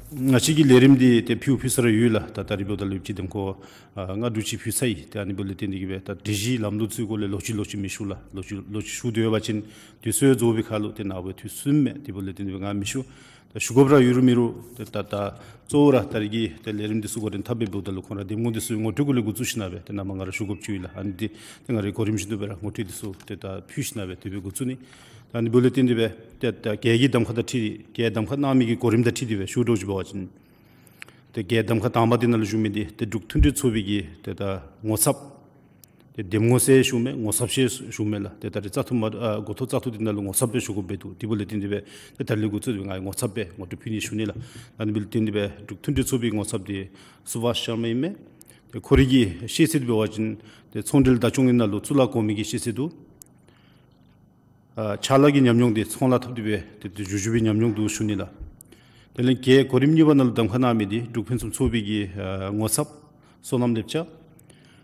ང་བཅས་ཀྱི་ལས་རིམ་འདི་ཏེ་ཕུལ་ཕུལ་ས་ར་ཡོད་ལགས། ད་ད་རིས་འབདཝ་ད་ལུ་ཡོདཔ་ཅིག་དེམ་ཁོ་ཨ་ལྔ་དྲུག་ཅིག་ཕུལ་ཚར་ཡི། ཏེ་ཨ་ནི་འབདཝ་ལས་བརྟེན་ཏེ་གི་སྦེ་ད་སྒྲིག་གཞི་ལམ་ལུགས་ཚུ་གི་སྐོར་ལས་ལོག་ཅི་ལོག་ཅི་མི་ཞུ་ལགས། ལོག་ཅི་ལོག་ཅི་ཞུ་སྡོད་པ་ཅིན་དུས་ཚོད་རྫོགས་པའི་ཁར་ལུ་ཏེ་ནཱ་བུ་འཐུས་སུ་མེད། དེ་འབདཝ་ལས་བརྟེན་ཏེ་སྦེ་ང་མི་ཞུ། ད་ཞུ་དགོཔ་ར་ཡོད་རུང་མེད་རུང་ཏེ་ད་ད་གཙོ་བོ་ར་ད་རིས་ཀྱི་ཏེ་ལས་རིམ་འདི་ཚུ་འགོ་འདྲེན་འཐབ་སྦེ་འབདཝ་ད་ལུ་ཁོང་ར་འདེམས་ངོ་འདི་ཚུ་ངོ་སྤྲོད་གུ་ལས་འགོ་བཙུགས་ཞིནམ་ལས་སྦེ་ཏེ་ནཱ་མར་ང་ར་ཞུ་དགོཔ་ཅིག་ཡོད་ལགས། ཨ་ནི་འདི་ཏེ་ང་རའི་གོ་རིམ་བཞིན་དུ་སྦེ་ར་ངོ་སྤྲོད་འདི་ཚུ་ཏེ་ད་ཕུལ་ཞིནམ་ལས་སྦེ་དེ་སྦེ་འགོ་བཙུགས་ནི། ད་ཨ་ནི་འབདཝ་ལས་བརྟེན་ཏེ་སྦེ་ཏེ་ད་གྱལ་གྱི་གདམ་ཁ་དང་འཁྲིལ་ཏེ་གྱལ་གདམ་ཁ་གནང་མི་གི་གོ་རིམ་དང་འཁྲིལ་ཏེ་སྦེ་ཞུ་དོ་ཅིག་འབད་བ་ཅིན་ཏེ་གྱལ་གདམ་ཁ་དང་པ་འདི་ནང་ལུ་ཞུ་མི་འདི་ཏེ་འབྲུག་མཐུན་སྒྲིལ་ཚོགས་པའི་གི་ཏེ་ད་ངོ་ཚབ་ཏེ་འདེམས་ངོ་ཟེར་ཞུ་མི་ངོ་ཚབ་ཟེར་ཞུ་མི་ལགས། ཏེ་ད་རིས་བཙག་འཐུ་མ་ཨ་འགོ་ཐོག་བཙག་འཐུ་འདི་ནང་ལུ་ངོ་ཚབ་སྦེ་ཞུ་དགོཔ་འབད་འདུག། དེ་འབདཝ་ལས་བརྟེན་ཏེ་སྦེ་ཏེ་ད་རིས་འགོ་བཙུགས་ཏེ་ང་ངོ་ཚབ་སྦེ་ངོ་སྤྲོད་ཕུལ་ནི་ཞུ་ནི་ལགས། ཨ་ནི་འབདཝ་ལས་བརྟེན་ཏེ་སྦེ་འབྲུག་མཐུན་སྒྲིལ་ཚོགས་པའི་ངོ་ཚབ་འདི་སུ་བྷཱཤ་ཤར་མ་ཨིན་མས། ཏེ་ཁོ་རའི་གི་ཤེས་ཚད་འདི་འབད་བ་ཅིན་ཏེ་ཚོང་འབྲེལ་བདག་སྐྱོང་གི་ནང་ལུ་གཙུག་ལག་གོང་མའི་གི་ཤེས་ཚད་འདུག། ཨ་ཕྱག་ལཱ་གི་ཉམས་མྱོང་འདི་ཚོང་ལཱ་འཐབ་སྟེ་སྦེ་ཏེ་ཏེ་བཞུགས་བཞུགས་པའི་ཉམས་མྱོང་འདུག་ཞུ་ནི་ལགས། དེ་ལས་གྱལ་གོ་རིམ་གཉིས་པ་ནང་ལུ་གདམ་ཁ་གནང་མི་འདི་འབྲུག་ཕུན་སུམ་ཚོགས་པའི་གི་ཨ་ངོ་ཚབ་བསོད་ནམས་ལེབ་ཅག།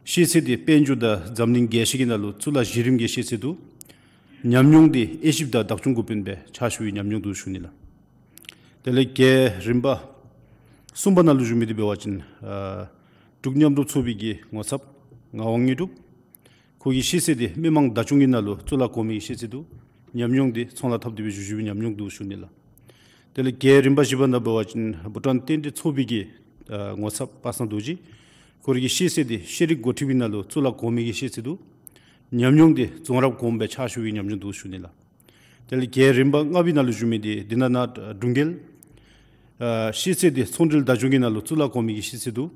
ཤེས་ཚད་འདི་དཔལ་འབྱོར་དང་འཛམ་གླིང་རྒྱལ་སྤྱི་གི་ནང་ལུ་གཙུག་ལག་གཞི་རིམ་གྱི་ཤེས་ཚད་འདུག། ཉམས་མྱོང་འདི་དབྱེ་ཞིབ་དང་བདག་སྐྱོང་འགོ་དཔོན་སྦེ་ཕྱག་ཞུ་བའི་ཉམས་མྱོང་འདུག་ཞུ་ནི་ལགས། དེ་ལས་གྱལ་རིམ་པ་གསུམ་པ་ནང་ལུ་བཞུགས་མི་འདི་འབད་བ་ཅིན་ཨ་འབྲུག་མཉམ་རུབ་ཚོགས་པའི་གི་ངོ་ཚབ་ངག་དབང་དངོས་གྲུབ། ཁོ་གི་ཤེས་ཚད་འདི་མི་མང་བདག་སྐྱོང་གི་ནང་ལུ་གཙུག་ལག་གོང་མའི་གི་ཤེས་ཚད་འདུག། ཉམས་མྱོང་འདི་ཚོང་ལཱ་འཐབ་སྟེ་སྦེ་བཞུགས་བཞུགས་པའི་ཉམས་མྱོང་འདུག་ཞུ་ནི་ལགས། དེ་ལས་གྱལ་རིམ་པ་བཞི་པ་ནང་འབད་བ་ཅིན་བྷུ་ཊཱན་རྟེན་འབྲེལ་ཚོགས་པའི་གི་ཨ་ངོ་ཚབ་པ་སངས་རྡོ་རྗེ། ཁོ་རའི་གི་ཤེས་ཚད་འདི་ཤེས་རིག་འགོ་ཁྲིད་པའི་ནང་ལུ་གཙུག་ལག་གོང་མའི་གི་ཤེས་ཚད་འདུག། ཉམས་མྱོང་འདི་རྫོང་རབ་གོངམ་སྦེ་ཕྱག་ཞུ་བའི་ཉམས་མྱོང་འདུག་ཞུ་ནི་ལགས། དེ་ལས་གྱལ་རིམ་པ་ལྔ་པའི་ནང་ལུ་བཞུགས་མི་འདི་དི་ན་ནཱཐ་སྒྲོན་རྒྱལ། ཨ་ཤེས་ཚད་འདི་ཚོང་འབྲེལ་བདག་སྐྱོང་གི་ནང་ལུ་གཙུག་ལག་གོང་མའི་གི་ཤེས་ཚད་འདུག།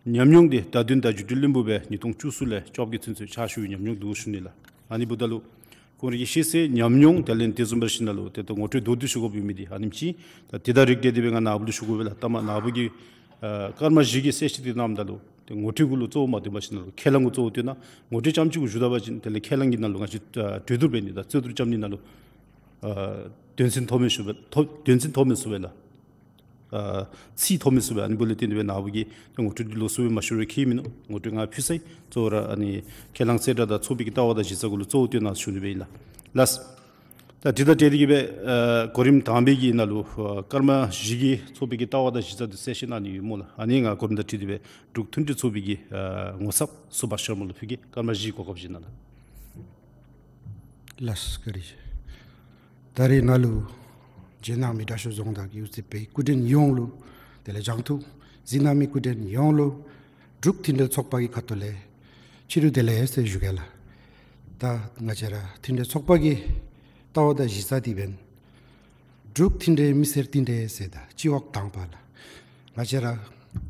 ཉམས་མྱོང་འདི་བརྡ་དོན་དང་བརྒྱུད་འཕྲིན་བློན་པོ་སྦེ་ཉིས་སྟོང་བཅུ་གསུམ་ལས་བཅོ་བརྒྱད་ཚུན་ཚོད་ཕྱག་ཞུ་བའི་ཉམས་མྱོང་འདུག་ཞུ་ནི་ལགས། ཨ་ནི་འབདཝ་ད་ལུ་ཁོང་རའི་གི་ཤེས་ཚད་ཉམས་མྱོང་དེ་ལས་དེ་བཟུམ་འབད་ཞིནམ་ལས་ཏེ་ད་ངོ་སྤྲོད་མདོར་བསྡུས་ཞུ་དགོཔ་ཡོད་མི་འདི་ཨ་ནེམ་ཅིག། ད་དེ་དང་རིགས་བསྒྲེས་ཏེ་སྦེ་ང་ནཱ་བུ་ལུ་ཞུ་དགོ་པས་ལགས། ལྟ་མ་ནཱ་བུ་གིས་ཨ་སྐར་མ་བཞི་གི་གསལ་བཤད་འདི་གནངམ་ད་ལུ་ཏེ་ངོ་སྤྲོད་གུ་ལུ་གཙོ་བོ་མ་སྟོན་པར་ཞིནམ་ལས་ཁས་བླངས་གུ་གཙོ་བོ་སྟོན་གནང་། ངོ་སྤྲོད་རྐྱངམ་ཅིག་གུ་བཞུགས་ད་པ་ཅིན་དེ་ལས་ཁས་བླངས་ཀྱི་ནང་ལུ་ང་བཅས་ཨ་གྲོས་བསྡུར་འབད་ནི་དང་རྩོད་བསྡུར་རྐྱབ་ནི་ནང་ལུ་ཨ་དོན་ཚན་ཐོབ་མི་ཚུགས་པས། ཐོབ་དོན་ཚན་ཐོབ་མི་ཚུགས་པས་ལགས། ཨ་ཚིག་ཐོབ་མི་ཚུགས་པས། ཨ་ནི་འབདཝ་ལས་བརྟེན་ཏེ་སྦེ་ནཱ་བུ་གིས་ཏེ་ངོ་སྤྲོད་འདི་ལོགས་སུ་སྦེ་མ་ཞུ་རུང་ཁྱད་མིན་ནུག། ངོ་སྤྲོད་ང་ཕུལ་ཚར་ཡི། གཙོ་བོ་ར་ཨ་ནི་ཁས་བླངས་གསལ་བསྒྲགས་དང་ཚོགས་པའི་གི་ལྟ་བ་དང་གཞི་རྩ་གུ་ལུ་གཙོ་བོ་སྟོན་གནང་ཞུ་ནི་སྦེ་ཨིན་ལགས། ལགས། ད་དེ་དང་འབྲེལ་ཏེ་གི་སྦེ་ཨ་གོ་རིམ་དང་པའི་གི་ནང་ལུ་ཨ་སྐར་མ་བཞི་གི་ཚོགས་པའི་གི་ལྟ་བ་དང་གཞི་རྩ་འདི་གསལ་བཤད་གནང་ནི་ཡོད་སྨོ་ལགས། ཨ་ནི་ང་གོ་རིམ་དང་འཁྲིལ་ཏེ་སྦེ་འབྲུག་མཐུན་སྒྲིལ་ཚོགས་པའི་གི་ཨ་ངོ་ཚབ་སུ་བྷཱཤ་ཤར་མ་ལུ་ཕུལ་གེ། སྐར་མ་བཞི་གི་གོ་སྐབས་བཞེས་གནང་ལགས། ལགས་སོ། བཀའ་དྲིན་ཆེ། ད་རིས་ནཱ་ལུ་རྗེས་གནང་མི་དྲག་ཤོས་རྫོང་བདག་གིས་གཙོས་པའི་སྐུ་མགྲོན་ཡོངས་ལུ་དེ་ལས་གྱངས་ཐུབ་གཟིགས་གནང་མི་སྐུ་མགྲོན་ཡོངས་ལུ་འབྲུག་མཐུན་འབྲེལ་ཚོགས་པ་གི་ཁ་ཐུག་ལས་ཕྱི་རུ་བདེ་ལེགས་ཟེར་ཞུ་གེ་ལགས། ད་ང་བཅས་ར་མཐུན་འབྲེལ་ཚོགས་པ་གི་ལྟ་བ་དང་གཞི་རྩ་འདི་འབདན་འབྲུག་མཐུན་འབྲེལ་མི་སེར་བརྟན་འབྲེལ་ཟེར་ད་སྤྱི་འོག་དང་པ་ལགས། ང་བཅས་ར་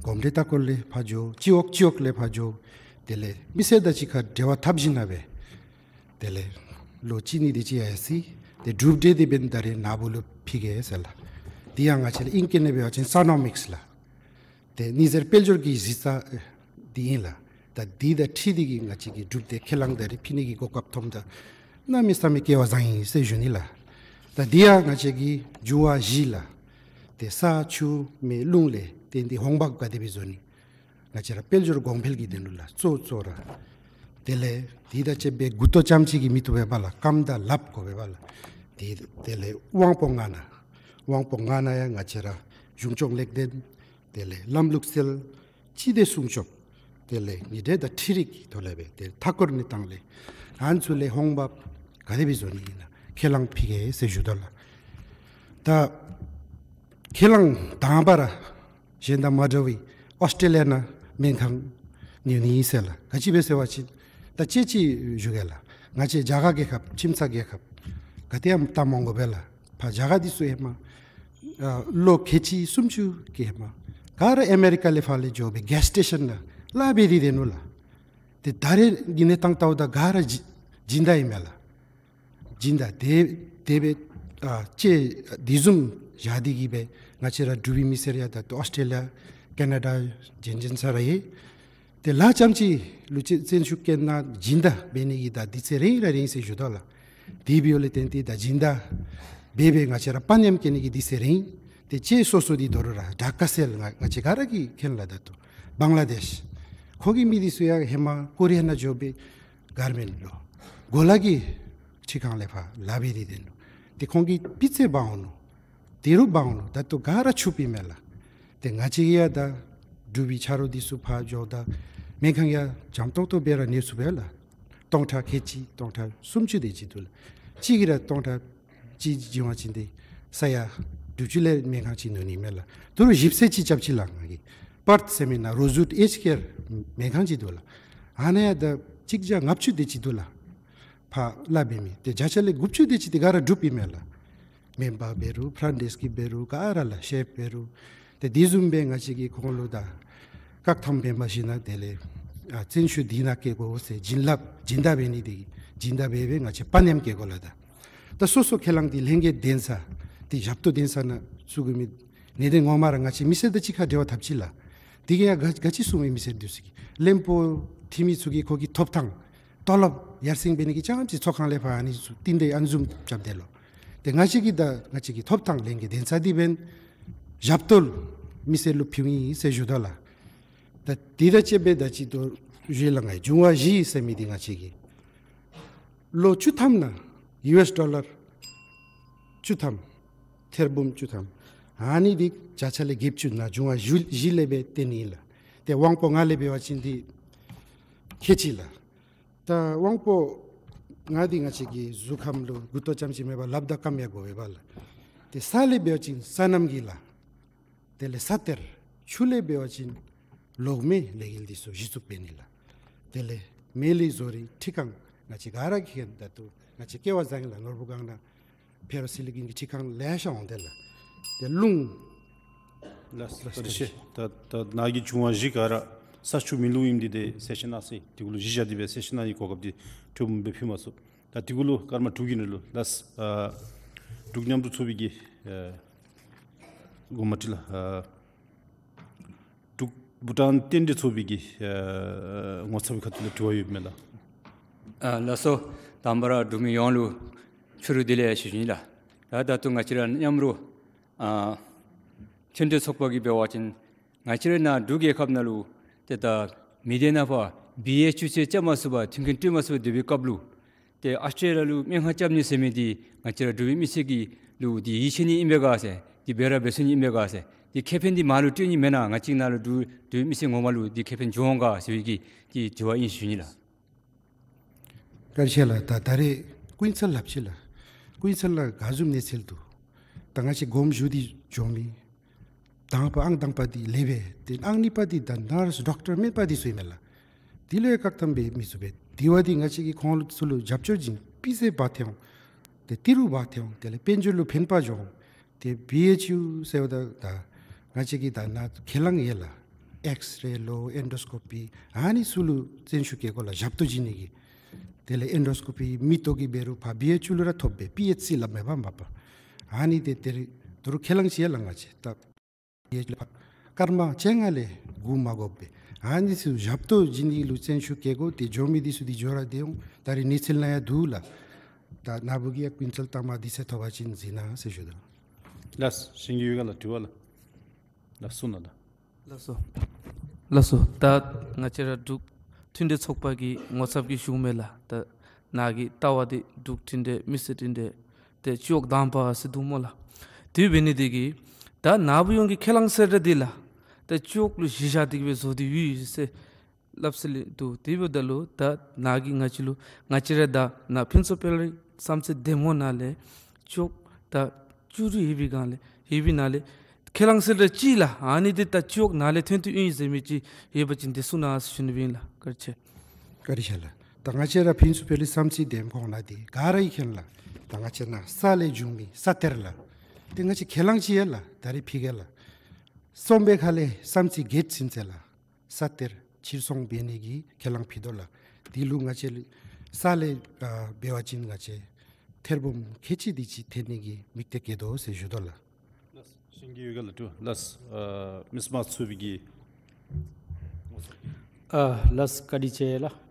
གོམས་འདྲིས་ལྟ་སྐོར་ལས་ཕར་འགྱོ་སྤྱི་འོག་སྤྱི་འོག་ལས་ཕར་འགྱོ། དེ་ལས་མི་སེར་དང་གཅིག་ཁར་འབྲེལ་བ་འཐབ་ཞིནམ་ལས་སྦེ་དེ་ལས་ལོ་གཅིག་གཉིས་དེ་ཅིག་ཡར་སོ་ཡི། ཏེ་གྲུབ་འབྲས་འདི་འབདན་ད་རིས་ནཱ་བུ་ལུ་ཕུལ་གེ་ཟེར་ལགས། འདི་ཡང་ང་བཅས་ལུ་ཨིང་སྐད་ནང་འབད་བ་ཅིན་རྩ་ནོར་མེད་ལགས། ཏེ་ཉི་ཟེར་དཔལ་འབྱོར་གྱི་གཞི་རྩ་འདི་ཨིན་ལགས། ད་འདི་དང་འཁྲིལ་ཏེ་གི་ང་བཅས་ཀྱིས་གྲུབ་འབྲས་ཁས་བླངས་ད་རིས་ཕུལ་ནི་གི་གོ་སྐབས་ཐོབ་ད་གནམ་མེད་ས་མེད་སྐལ་བ་བཟང་ཡི་ཟེར་ཞུ་ནི་ལགས། ད་འདི་ཡང་ང་བཅས་ཀྱི་འགྱུར་བ་གཞི་ལགས། ཏེ་ས་ཆུ་མེ་རླུང་ལས་བརྟེན་ཏེ་འོང་འབབ་ག་དེ་སྦེ་བཟོ་ནི། ང་བཅས་ར་དཔལ་འབྱོར་གོང་འཕེལ་གྱི་དོན་ལུ་ལགས་གཙོ་གཙོ་ར། དེ་ལས་དེ་དང་བཅས་པའི་མགུ་ཏོ་རྐྱངམ་ཅིག་གིས་མི་བཏུབ་པས་པ་ལགས། རྐངམ་དང་ལགཔ་དགོ་པས་པ་ལགས། དེ་དེ་ལས་དབང་པོ་ལྔ་ནང་དབང་པོ་ལྔ་ནང་ཡང་ང་བཅས་ར་གཞུང་སྐྱོང་ལེགས་ལྡན། དེ་ལས་ལམ་ལུགས་གསལ། སྤྱི་བདེ་སྲུང་སྐྱོབ། དེ་ལས་ཉེས་འབྲེལ་དང་འཕྲུལ་རིག་གི་ཐོག་ལས་སྦེ་ཏེ་མཐའ་འཁོར་གནས་སྟངས་ལས་ཨ་ནི་ཚུ་ལས་འོང་འབབ་ག་དེ་སྦེ་བཟོ་ནི་ཨིན་ན་ཁས་བླངས་ཕུལ་གེ་ཟེར་ཞུ་དོ་ལགས། ད་ཁས་བླངས་དང་པ་ར་གཞན་དང་མ་འདྲ་བའི་ཨོསི་ཊྲེ་ལི་ཡ་ནང་སྨན་ཁང་ཉོ་ནི་ཨིན་ཟེར་ལགས། ག་ཅི་སྦེ་ཟེར་བ་ཅིན་ད་ཅི་ཅིག་ཞུ་གེ་ལགས། ང་བཅས་རྒྱ་གར་རྒྱལ་ཁབ་ཁྱིམ་ཚང་རྒྱལ་ཁབ་ག་ཏེ་ཡང་བཏང་མི་དགོ་པས་ལགས། ཕར་རྒྱ་གར་འདི་ཚུ་ཧེ་མ་ཨ་ལོ་ཁལ་གཅིག་སུམ་ཅུ་གི་ཧེ་མ་ག་ར་ཨ་མེ་རི་ཀ་ལས་ཕར་ལས་འགྱོ་སྦེ་གེས་སི་ཊེ་ཤཱན་ནང་ལཱ་འབད་དེ་སྡོད་ནུག་ལགས། ཏེ་ད་རེས་ཀྱི་གནས་སྟངས་བལྟཝ་ད་ག་ར་སྦྱིན་སྦྱིན་བདག་ཨིན་མས་ལགས། སྦྱིན་བདག་དེ་དེ་སྦེ་ཨ་ཅིག་དེ་བཟུམ་བཞག་སྟེ་གིས་སྦེ་ང་བཅས་ར་འབྲུག་པའི་མི་སེར་ཡང་ད་ལྟོ་ཨོསི་ཊྲེ་ལི་ཡ་ཀེ་ན་ཌ་གཞན་གཞན་ས་ར་ཡོད། ཏེ་ལཱ་རྐྱངམ་ཅིག་ལུ་བརྩོན་བརྩོན་ཤུགས་བསྐྱེད་ནི་སྦྱིན་བདག་འབད་ནི་གི་ད་དུས་ཚོད་རན་ར་རན་ཟེར་ཞུ་དོ་ལགས། དེ་འབདཝ་ལས་བརྟེན་ཏེ་ད་སྦྱིན་བདག་འབད་སྦེ་ང་བཅས་ར་དཔའ་ཉམས་བསྐྱེད་ནི་གི་དུས་ཚོད་རན། ཏེ་ཅིག་སོ་སོ་འདི་དོ་རུང་ར་དྲག་ཁ་གསལ་ང་ང་བཅས་ག་ར་གིས་མཁྱེན་ལགས། ད་ལྟོ་བང་ལ་དེཤ་ཁོང་གི་མི་འདི་ཚུ་ཡང་ཧེ་མ་ཀོ་རི་ཡ་ནང་འགྱོ་སྦེ་གར་མེནཊ་ལུ་གོ་ལ་གི་ཁྲི་ཁང་ལས་ཕར་ལཱ་འབད་དེ་སྡོད་ནུག། ཏེ་ཁོང་གི་སྤུས་ཚད་འབག་འོང་ནུག། དེ་རུ་འབག་འོང་ནུག། ད་ལྟོ་ག་ར་ཕྱུགཔོ་ཨིན་མས་ལགས། ཏེ་ང་བཅས་ཡང་ད་འབྲུག་པའི་ཆ་རོགས་འདི་ཚུ་ཕར་འགྱོཝ་ད་སྨན་ཁང་ཡང་འཇམ་ཏོང་ཏོ་སྦེ་ར་གནས་ཚུགས་པས་ལགས། སྟོང་ཕྲག་ཁལ་གཅིག་སྟོང་ཕྲག་སུམ་ཅུ་དེ་ཅིག་འདུག་ལགས། གཅིག་གིས་ར་སྟོང་ཕྲག་གཅིག་བྱིན་པ་ཅིན་ཏེ་ས་ཡ་དྲུག་ཅུ་ལས་སྨན་ཁང་ཅིག་ནོར་ནི་མས་ལགས། དོ་རུང་ཞིབ་འཚོལ་ཅིག་རྐྱབ་ཅི་ལགས། ང་གིས་པརཐ་ཟེར་མི་ནང་རོ་ཛ་ཝུཌ་ཨེཇ་ཀེར་སྨན་ཁང་ཅིག་འདུག་ལགས། ཨ་ནཱ་ཡང་ད་གཅིག་བརྒྱ་ལྔ་བཅུ་དེ་ཅིག་འདུག་ལགས། ཕར་ལཱ་འབད་མི་ཏེ་བརྒྱ་ཆ་ལས་དགུ་བཅུ་དེ་ཅིག་ཏེ་ག་ར་འབྲུགཔ་ཨིན་མས་ལགས། མེམ་བར་འབད་རུང་ཕྲན་ཌེསྐ་འབད་རུང་ག་ར་ལགས། ཤེཕ་འབད་རུང་། ཏེ་དེ་བཟུམ་སྦེ་ང་བཅས་ཀྱིས་ཁོང་ལུ་ད་བཀག་ཐམ་འབད་མ་ཞིནམ་ལས་དེ་ལས་ཨ་བརྩོན་ཤུགས་འདི་ནང་བསྐྱེད་དགོ་ཟེར་བྱིན་རླབས་སྦྱིན་བདག་འབད་ནི་འདི་སྦྱིན་བདག་འབད་སྦེ་ང་བཅས་དཔའ་ཉམས་བསྐྱེད་དགོ་ལགས། ད་ད་སོ་སོ་ཁས་བླངས་འདི་ལྷན་རྒྱས་གདན་ས་འདི་ཞབས་ཏོག་གདན་ས་ནང་བཙུགས་དགོ་མི་ནི་འདི་ངོ་མ་ར་ང་བཅས་མི་སེར་དང་གཅིག་ཁར་འབྲེལ་བ་འཐབ་ཅི་ལགས། དེ་གིས་ཡང་ག་ག་ཅི་གསུངས་མི་མི་སེར་འདི་ཚུ་གིས་བློན་པོ་འཐུས་མི་ཚུ་གིས་ཁོ་གི་ཐོབ་ཐང་ཏོ་ལོབ་ཡར་སེང་འབད་ནི་གི་རྐྱངམ་ཅིག་ཚོགས་ཁང་ལས་ཕར་ཨ་ནི་ཚུ་བཏིང་སྟེ་ཨ་ནི་བཟུམ་རྐྱབ་སྡོད་ལོ། ཏེ་ང་བཅས་ཀྱིས་ད་ང་བཅས་ཀྱི་ཐོབ་ཐང་ལྷན་རྒྱས་གདན་ས་འདི་འབདན་ཞབས་ཏོག་མི་སེར་ལུ་ཕུལཝ་ཨིན་ཟེར་ཞུ་དོ་ལགས། ད་དེ་དང་བཅསཔ་སྦེ་ད་ཅི་ཏོ་ཞུ་ལགས། ང་བྱུང་བ་བཞི་ཟེར་མི་འདི་ང་བཅས་ཀྱིས་ལོ་བཅུ་ཐམ་ནང་ཡུ་ཨེསི་ཌོ་ལར་བཅུ་ཐམ་ཐེར་འབུམ་བཅུ་ཐམ་ཨ་ནི་འདི་བརྒྱ་ཆ་ལས་བརྒྱད་ཅུ་ནང་བྱུང་བ་བཞི་བཞི་ལས་སྦེ་བཏོན་ནི་ཨིན་ལགས། ཏེ་དབང་པོ་ལྔ་ལས་འབད་བ་ཅིན་འདི་ཁལ་གཅིག་ལགས། ད་དབང་པོ་ལྔ་འདི་ང་བཅས་ཀྱི་གཟུགས་ཁམས་ལུ་མགུ་ཏོ་རྐྱངམ་ཅིག་མེད་པར་ལགཔ་དང་རྐངམ་ཡང་དགོ་པས་ལགས། ཏེ་ས་ལས་འབད་བ་ཅིན་སོ་ནམ་གྱི་ལཱ། དེ་ལས་ས་གཏེར། ཆུ་ལས་འབད་བ་ཅིན་ལོག་མེ་ལས་འགུལ་འདི་ཚུ་གཞི་བཙུགས་འབད་ནི་ལགས། དེ་ལས་མེ་ལས་བཟོ་རིགས་ཁྲི་ཁང་ང་བཅས་ག་ར་གིས་མཁྱེན། ད་ལྟོ་ང་བཅས་སྐལ་བ་བཟང་ལགས། ནོར་བུ་སྒང་ནང་ཕེ་རོ་སི་ལི་ཀོན་གྱི་ཁྲི་ཁང་ལེ་ཤ་འོང་དེ་ལགས། ཏེ་རླུང་། ལགས་སོ། བཀའ་དྲིན་ཆེ། ད་ད་ནཱ་གི་བྱུང་བ་བཞི་ག་ར་ས་ཆུ་མེ་རླུང་ཨིནམ་འདི་ཏེ་གསལ་བཤད་གནང་ཟེར་དེ་གུ་ལུ་གཞི་བཞག་སྟེ་སྦེ་གསལ་བཤད་གནང་ནི་གོ་སྐབས་འདི་ཐུགས་ཕམ་སྦེ་ཕུལ་མ་ཚུགས། ད་དེ་གུ་ལུ་སྐར་མ་དྲུག་གི་ནང་ལུ་ལགས་སོ། ཨ་འབྲུག་མཉམ་རུབ་ཚོགས་པའི་གི་ཨ་འགོ་མ་ཁྲིད་ལགས། ཨ་འབྲུག་བྷུ་ཊཱན་རྟེན་འབྲེལ་ཚོགས་པའི་གི་ཨ་ངོ་ཚབ་ཁ་ཐུག་ལས་དྲི་བ་ཡོདཔ་མས་ལགས། ཨ་ལགས་སོ། དང་པ་ར་འབྲུག་མི་ཡོངས་ལུ་ཕྱི་རུ་བདེ་ལེགས་ཞུ་ཞུ་ནི་ལགས། ད་ད་ལྟོ་ང་བཅས་ར་མཉམ་རུབ་ཨ་རྟེན་འབྲེལ་ཚོགས་པ་གིས་འབད་བ་ཅིན་ང་བཅས་ར་ནཱ་འབྲུག་རྒྱལ་ཁབ་ནང་ལུ་ཏེ་ད་མི་སྡེ་ནང་ཕར་བི་ཨེཆ་ཡུ་ཟེར་རྐྱབ་མ་ཚུགས་པར་མཐུན་རྐྱེན་སྤྲོད་མ་ཚུགས་པར་སྡོད་པའི་སྐབས་ལུ་ཏེ་ཨོསི་ཊྲེ་ལི་ཡ་ལུ་སྨན་ཁང་རྐྱབ་ནི་ཟེར་མི་འདི་ང་བཅས་ར་འབྲུག་པའི་མི་སེར་གྱི་ལུ་འདི་ཡིད་ཆེས་ནི་ཨིན་པས་ག་ཟེར། འདི་འབད་ར་འབད་ཚུགས་ནི་ཨིན་པས་ག་ཟེར། འདི་ཁེ་ཕན་འདི་མར་ལུ་སྤྲོད་ནི་མེན་ན། ང་བཅས་ནཱ་ལུ་འབྲུག་འབྲུག་པའི་མི་སེར་ངོ་མ་ལུ་འདི་ཁེ་ཕན་འབྱུང་འོང་ག་ཟེར་བའི་གི་འདི་དྲི་བ་ཨིན་ཞུ་ནི་ལགས། བཀའ་དྲིན་ཆེ་ལགས། ད་ད་རེས་ཀུན་གསལ་སླབ་ཅི་ལགས། ཀུན་གསལ་ལགས་ག་བཟུམ་གནས་ཚུལ་འདུག། ད་ང་བཅས་དགོངསམ་ཞུ་སྟེ་འགྱོ་མི་དང་པ་ཨང་དང་པ་འདི་ལེགས་པས། ཏེ་ཨང་གཉིས་པ་འདི་ད་ནརསི་ཌོག་ཊར་སྨན་པ་འདི་ཚུ་ཨིན་མས་ལགས། དེ་ལུ་ཡང་བཀག་ཐམ་འབད་མི་ཚུགས་པས། དེ་བ་འདི་ང་བཅས་ཀྱིས་ཁོང་ཚུ་ལུ་རྒྱབ་སྐྱོར་བྱིན་སྤུས་ཚད་འབག་སྟེ་འོང་། ཏེ་ཏི་རུ་འབག་སྟེ་འོང་། དེ་ལས་དཔལ་འབྱོར་ལུ་ཕན་པ་འབྱུང་། ཏེ་བི་ཨེཆ་ཡུ་ཟེརཝ་ད་ད་ང་བཅས་ཀྱིས་ད་ནཱ་ཁས་བླངས་ཡོད་ལགས། ཨེགསི་རེ་ལོ་ཨེན་ཌོ་སི་ཀོ་པི་ཨ་ནི་ཚུ་ལུ་བརྩོན་ཤུགས་བསྐྱེད་དགོ་ལགས། ཞབས་ཏོག་བྱིན་ནི་གི། དེ་ལས་ཨེན་ཌོ་སི་ཀོ་པི་མིག་ཏོ་གི་འབད་རུང་ཕར་བི་ཨེཆ་ཡུ་ལུ་ར་ཐོབ་པས། པི་ཨེཆ་སི་སླབ་མས་པ་མ་པ། ཨ་ནི་ཏེ་ཏེ་རེ་དོ་རུང་ཁས་བླངས་ཅི་ཡོད་ལགས། ང་བཅས་ད་བི་ཨེཆ་ཡུ་ལུ་ཕར་སྐར་མ་བཅོ་ལྔ་ལས་སྒུག་མ་དགོ་པས། ཨ་ནི་ཚུ་ཞབས་ཏོག་བྱིན་ནི་ལུ་བརྩོན་ཤུགས་བསྐྱེད་དགོ། ཏེ་འགྱོ་མི་འདི་ཚུ་འདི་འགྱོ་ར་སྡོད་འོང་། ད་རེས་གནས་ཚུལ་ནང་ཡང་འདུག་ལགས། ད་ནཱ་བུ་གིས་ཡང་ཀུན་གསལ་དང་པ་དུས་ཚོད་ཐོབ་པ་ཅིན་གཟིགས་གནང་ཟེར་ཞུ་དོ། ལགས་སོ། གཞན་གྱི་ཡོད་ག་ལགས་དྲི་བ་ལགས། ལགས་སོ་ནཱ་ལགས། ལགས་སོ། ལགས་སོ། ད་ང་བཅས་ར་འབྲུག་མཐུན་འབྲེལ་ཚོགས་པ་གི་ངོ་ཚབ་ཀྱིས་ཞུཝ་མས་ལགས། ད་ནཱ་གི་ལྟ་བ་འདི་འབྲུག་མཐུན་འབྲེལ་མི་སེར་མཐུན་འབྲེལ་ཏེ་སྤྱི་འོག་དང་པ་ཟེར་འདུག་སྨོ་ལགས། དེ་འབད་ནི་དེ་གིས་ད་ནཱ་བུ་ཡོངས་ཀྱིས་ཁས་བླངས་ཟེར་ར་འདི་ལགས། ད་སྤྱི་འོག་ལུ་གཞི་བཞག་སྟེ་གི་སྦེ་བཟོ་སྟེ་ཡོད་ཟེར་སླབ་སྲོལ་འདུག། དེ་འབདཝ་ད་ལུ་ད་ནཱ་གིས་ང་བཅས་ལུ་ང་བཅས་ར་ད་ནཱ་ཕུན་ཚོགས་དཔལ་རི་བསམ་རྩེ་འདེམས་ངོ་ནང་ལས་སྤྱི་འོག་ད་བཅུ་དྲུག་ཡོད་པའི་སྒང་ལས་ཡོད་པའི་ནང་ལས་ཁས་བླངས་ཟེར་ར་ཅིག་ལགས། ཨ་ནི་འདི་ད་སྤྱི་འོག་ནང་ལས་ཐོན་ཏེ་ཡོད་ཟེར་མི་ཅིག་ཡོད་པ་ཅིན་འདི་གསུང་གནང་ཟེར་ཞུ་ནི་སྦེ་ཨིན་ལགས། བཀའ་དྲིན་ཆེ། བཀའ་དྲིན་ཆེ་ལགས། ད་ང་བཅས་ར་ཕུན་ཚོགས་འཕེལ་གྱི་བསམ་རྩེ་འདེམས་ཁོངས་ནང་འདི་ག་ར་གིས་མཁྱེན་ལགས། ད་ང་བཅས་ནཱ་ས་ལས་བྱུང་མི་ས་གཏེར་ལགས། ཏེ་ང་བཅས་ཁས་བླངས་ཅི་ཡོད་ལགས། ད་རེས་ཕུལ་གེ་ལགས། རྩོམ་པའི་ཁ་ལས་བསམ་རྩེ་བརྒྱད་ཚུན་ཚོད་ལགས། ས་གཏེར་ཕྱིར་ཚོང་འབད་ནི་གི་ཁས་བླངས་ཕུལ་དོ་ལགས། འདི་ལུ་ང་བཅས་ལུ་ས་ལས་ཨ་འབད་བ་ཅིན་ང་བཅས་ཐེར་འབུམ་ཁལ་གཅིག་དེ་ཅིག་ཐོན་ནི་གི་དམིགས་གཏད་བསྐྱེད་དོ་ཟེར་ཞུ་དོ་ལགས། ལགས། གཞན་གྱི་ཡོད་ག་ལགས། ལགས། ཨ་མིས་མ་ཚུ་བི་གི། ཨ་ལགས། བཀའ་དྲིན་ཆེ་ལགས།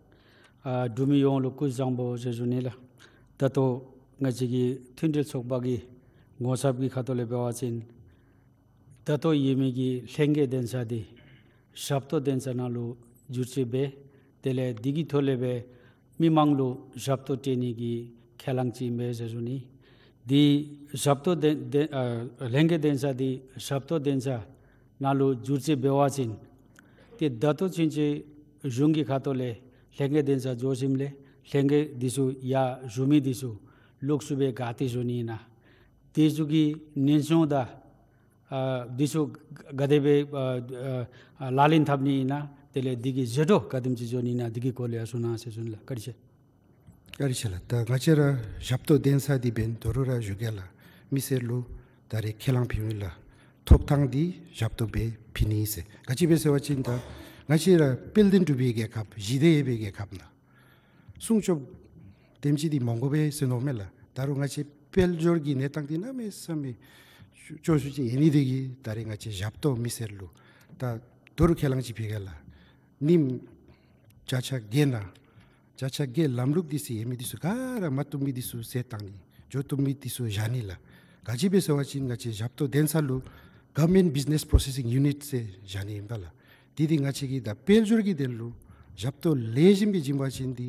ཨ་འབྲུག་མི་ཡོངས་ལུ་སྐུ་གཟུགས་བཟང་པོ་ཟེར་ཞུ་ནི་ལགས། ད་ལྟོ་ང་བཅས་ཀྱི་མཐུན་འབྲེལ་ཚོགས་པ་གི་ངོ་ཚབ་ཀྱི་ཁ་ཐུག་ལས་འབད་བ་ཅིན་ད་ལྟོ་ཡོད་མི་གི་ལྷན་རྒྱས་གདན་ས་འདི་ཞབས་ཏོག་གདན་ས་ནང་ལུ་བསྒྱུར་བཅོས་འབད། དེ་ལས་འདི་གི་ཐོག་ལས་སྦེ་མི་མང་ལུ་ཞབས་ཏོག་སྤྲོད་ནི་གི་ཁས་བླངས་ཅིག་ཨིན་པས་ཟེར་ཞུ་ནི། འདི་ཞབས་ཏོག་གདན་གདན་ཨ་ལྷན་རྒྱས་གདན་ས་འདི་ཞབས་ཏོག་གདན་ས་ནང་ལུ་བསྒྱུར་བཅོས་འབད་བ་ཅིན་ཏེ་ད་ལྟོ་ཚུན་ཚོད་གཞུང་གི་ཁ་ཐུག་ལས་ལྷན་རྒྱས་གདན་ས་འགྱོ་ཞིནམ་ལས་ལྷན་རྒྱས་འདི་ཚུ་ཡར་བཞུགས་མི་འདི་ཚུ་ལོགས་སུ་སྦེ་ག་ཏེ་བཞུགས་ནི་ཨིན་ན། འདི་ཚུ་གི་ཉེན་སྲུང་དང་ཨ་འདི་ཚུ་ག་དེ་སྦེ་ཨ་ཨ་ལག་ལེན་འཐབ་ནི་ཨིན་ན། དེ་ལས་འདི་གི་ཟད་འགྲོ་ག་དེམ་ཅིག་འགྱོ་ནི་ཨིན་ན། འདི་གི་སྐོར་ལས་ཡང་གསུང་གནང་ཟེར་ཞུ་ནི་ལགས། བཀའ་དྲིན་ཆེ། བཀའ་དྲིན་ཆེ་ལགས། ད་ང་བཅས་ར་ཞབས་ཏོག་གདན་ས་འདི་འབདན་ད་རུང་ར་ཞུ་གེ་ལགས། མི་སེར་ལུ་ད་རེས་ཁས་བླངས་ཕུལཝ་ཨིན་ལགས། ཐོབ་ཐང་འདི་ཞབས་ཏོག་སྦེ་ཕུལ་ནི་ཟེར། ག་ཅི་སྦེ་ཟེར་བ་ཅིན་ད་ང་བཅས་ར་དཔལ་ལྡན་འབྲུག་པའི་རྒྱལ་ཁབ་ཞི་བདེ་ཡོད་པའི་རྒྱལ་ཁབ་ནང་སྲུང་སྐྱོབ་དེམ་ཅིག་འདི་མ་དགོ་པས་ཟེར་མནོཝ་མས་ལགས། ད་རུང་ང་བཅས་དཔལ་འབྱོར་གྱི་གནས་སྟངས་འདི་གནམ་མེད་ས་མེད་སྐྱོ་ཤོས་ཅིག་ཡོད་ནི་དེ་གིས་ད་རེས་ང་བཅས་ཞབས་ཏོག་མི་སེར་ལུ་ད་ད་རུང་ཁས་བླངས་ཅིག་ཕུལ་གེ་ལགས། ཉིནམ་བརྒྱ་ཆ་བརྒྱ་ནང་བརྒྱ་ཆ་བརྒྱ་ལམ་ལུགས་འདི་ཚུ་ཡོད་མི་འདི་ཚུ་ག་ར་མ་བཏུབ་མི་འདི་ཚུ་བསལ་བཏང་ནི། འགྱོ་བཏུབ་མི་འདི་ཚུ་བཞག་ནི་ལགས། ག་ཅི་སྦེ་ཟེར་བ་ཅིན་ང་བཅས་ཞབས་ཏོག་གདན་ས་ལུ་Government Business Processing Unit ཟེར་བཞག་ནི་ཨིན་པས་ལགས། འདི་འདི་ང་བཅས་ཀྱིས་ད་དཔལ་འབྱོར་གྱི་དོན་ལུ་ཞབས་ཏོག་ལེགས་ཤོམ་སྦེ་བྱིན་པ་ཅིན་འདི་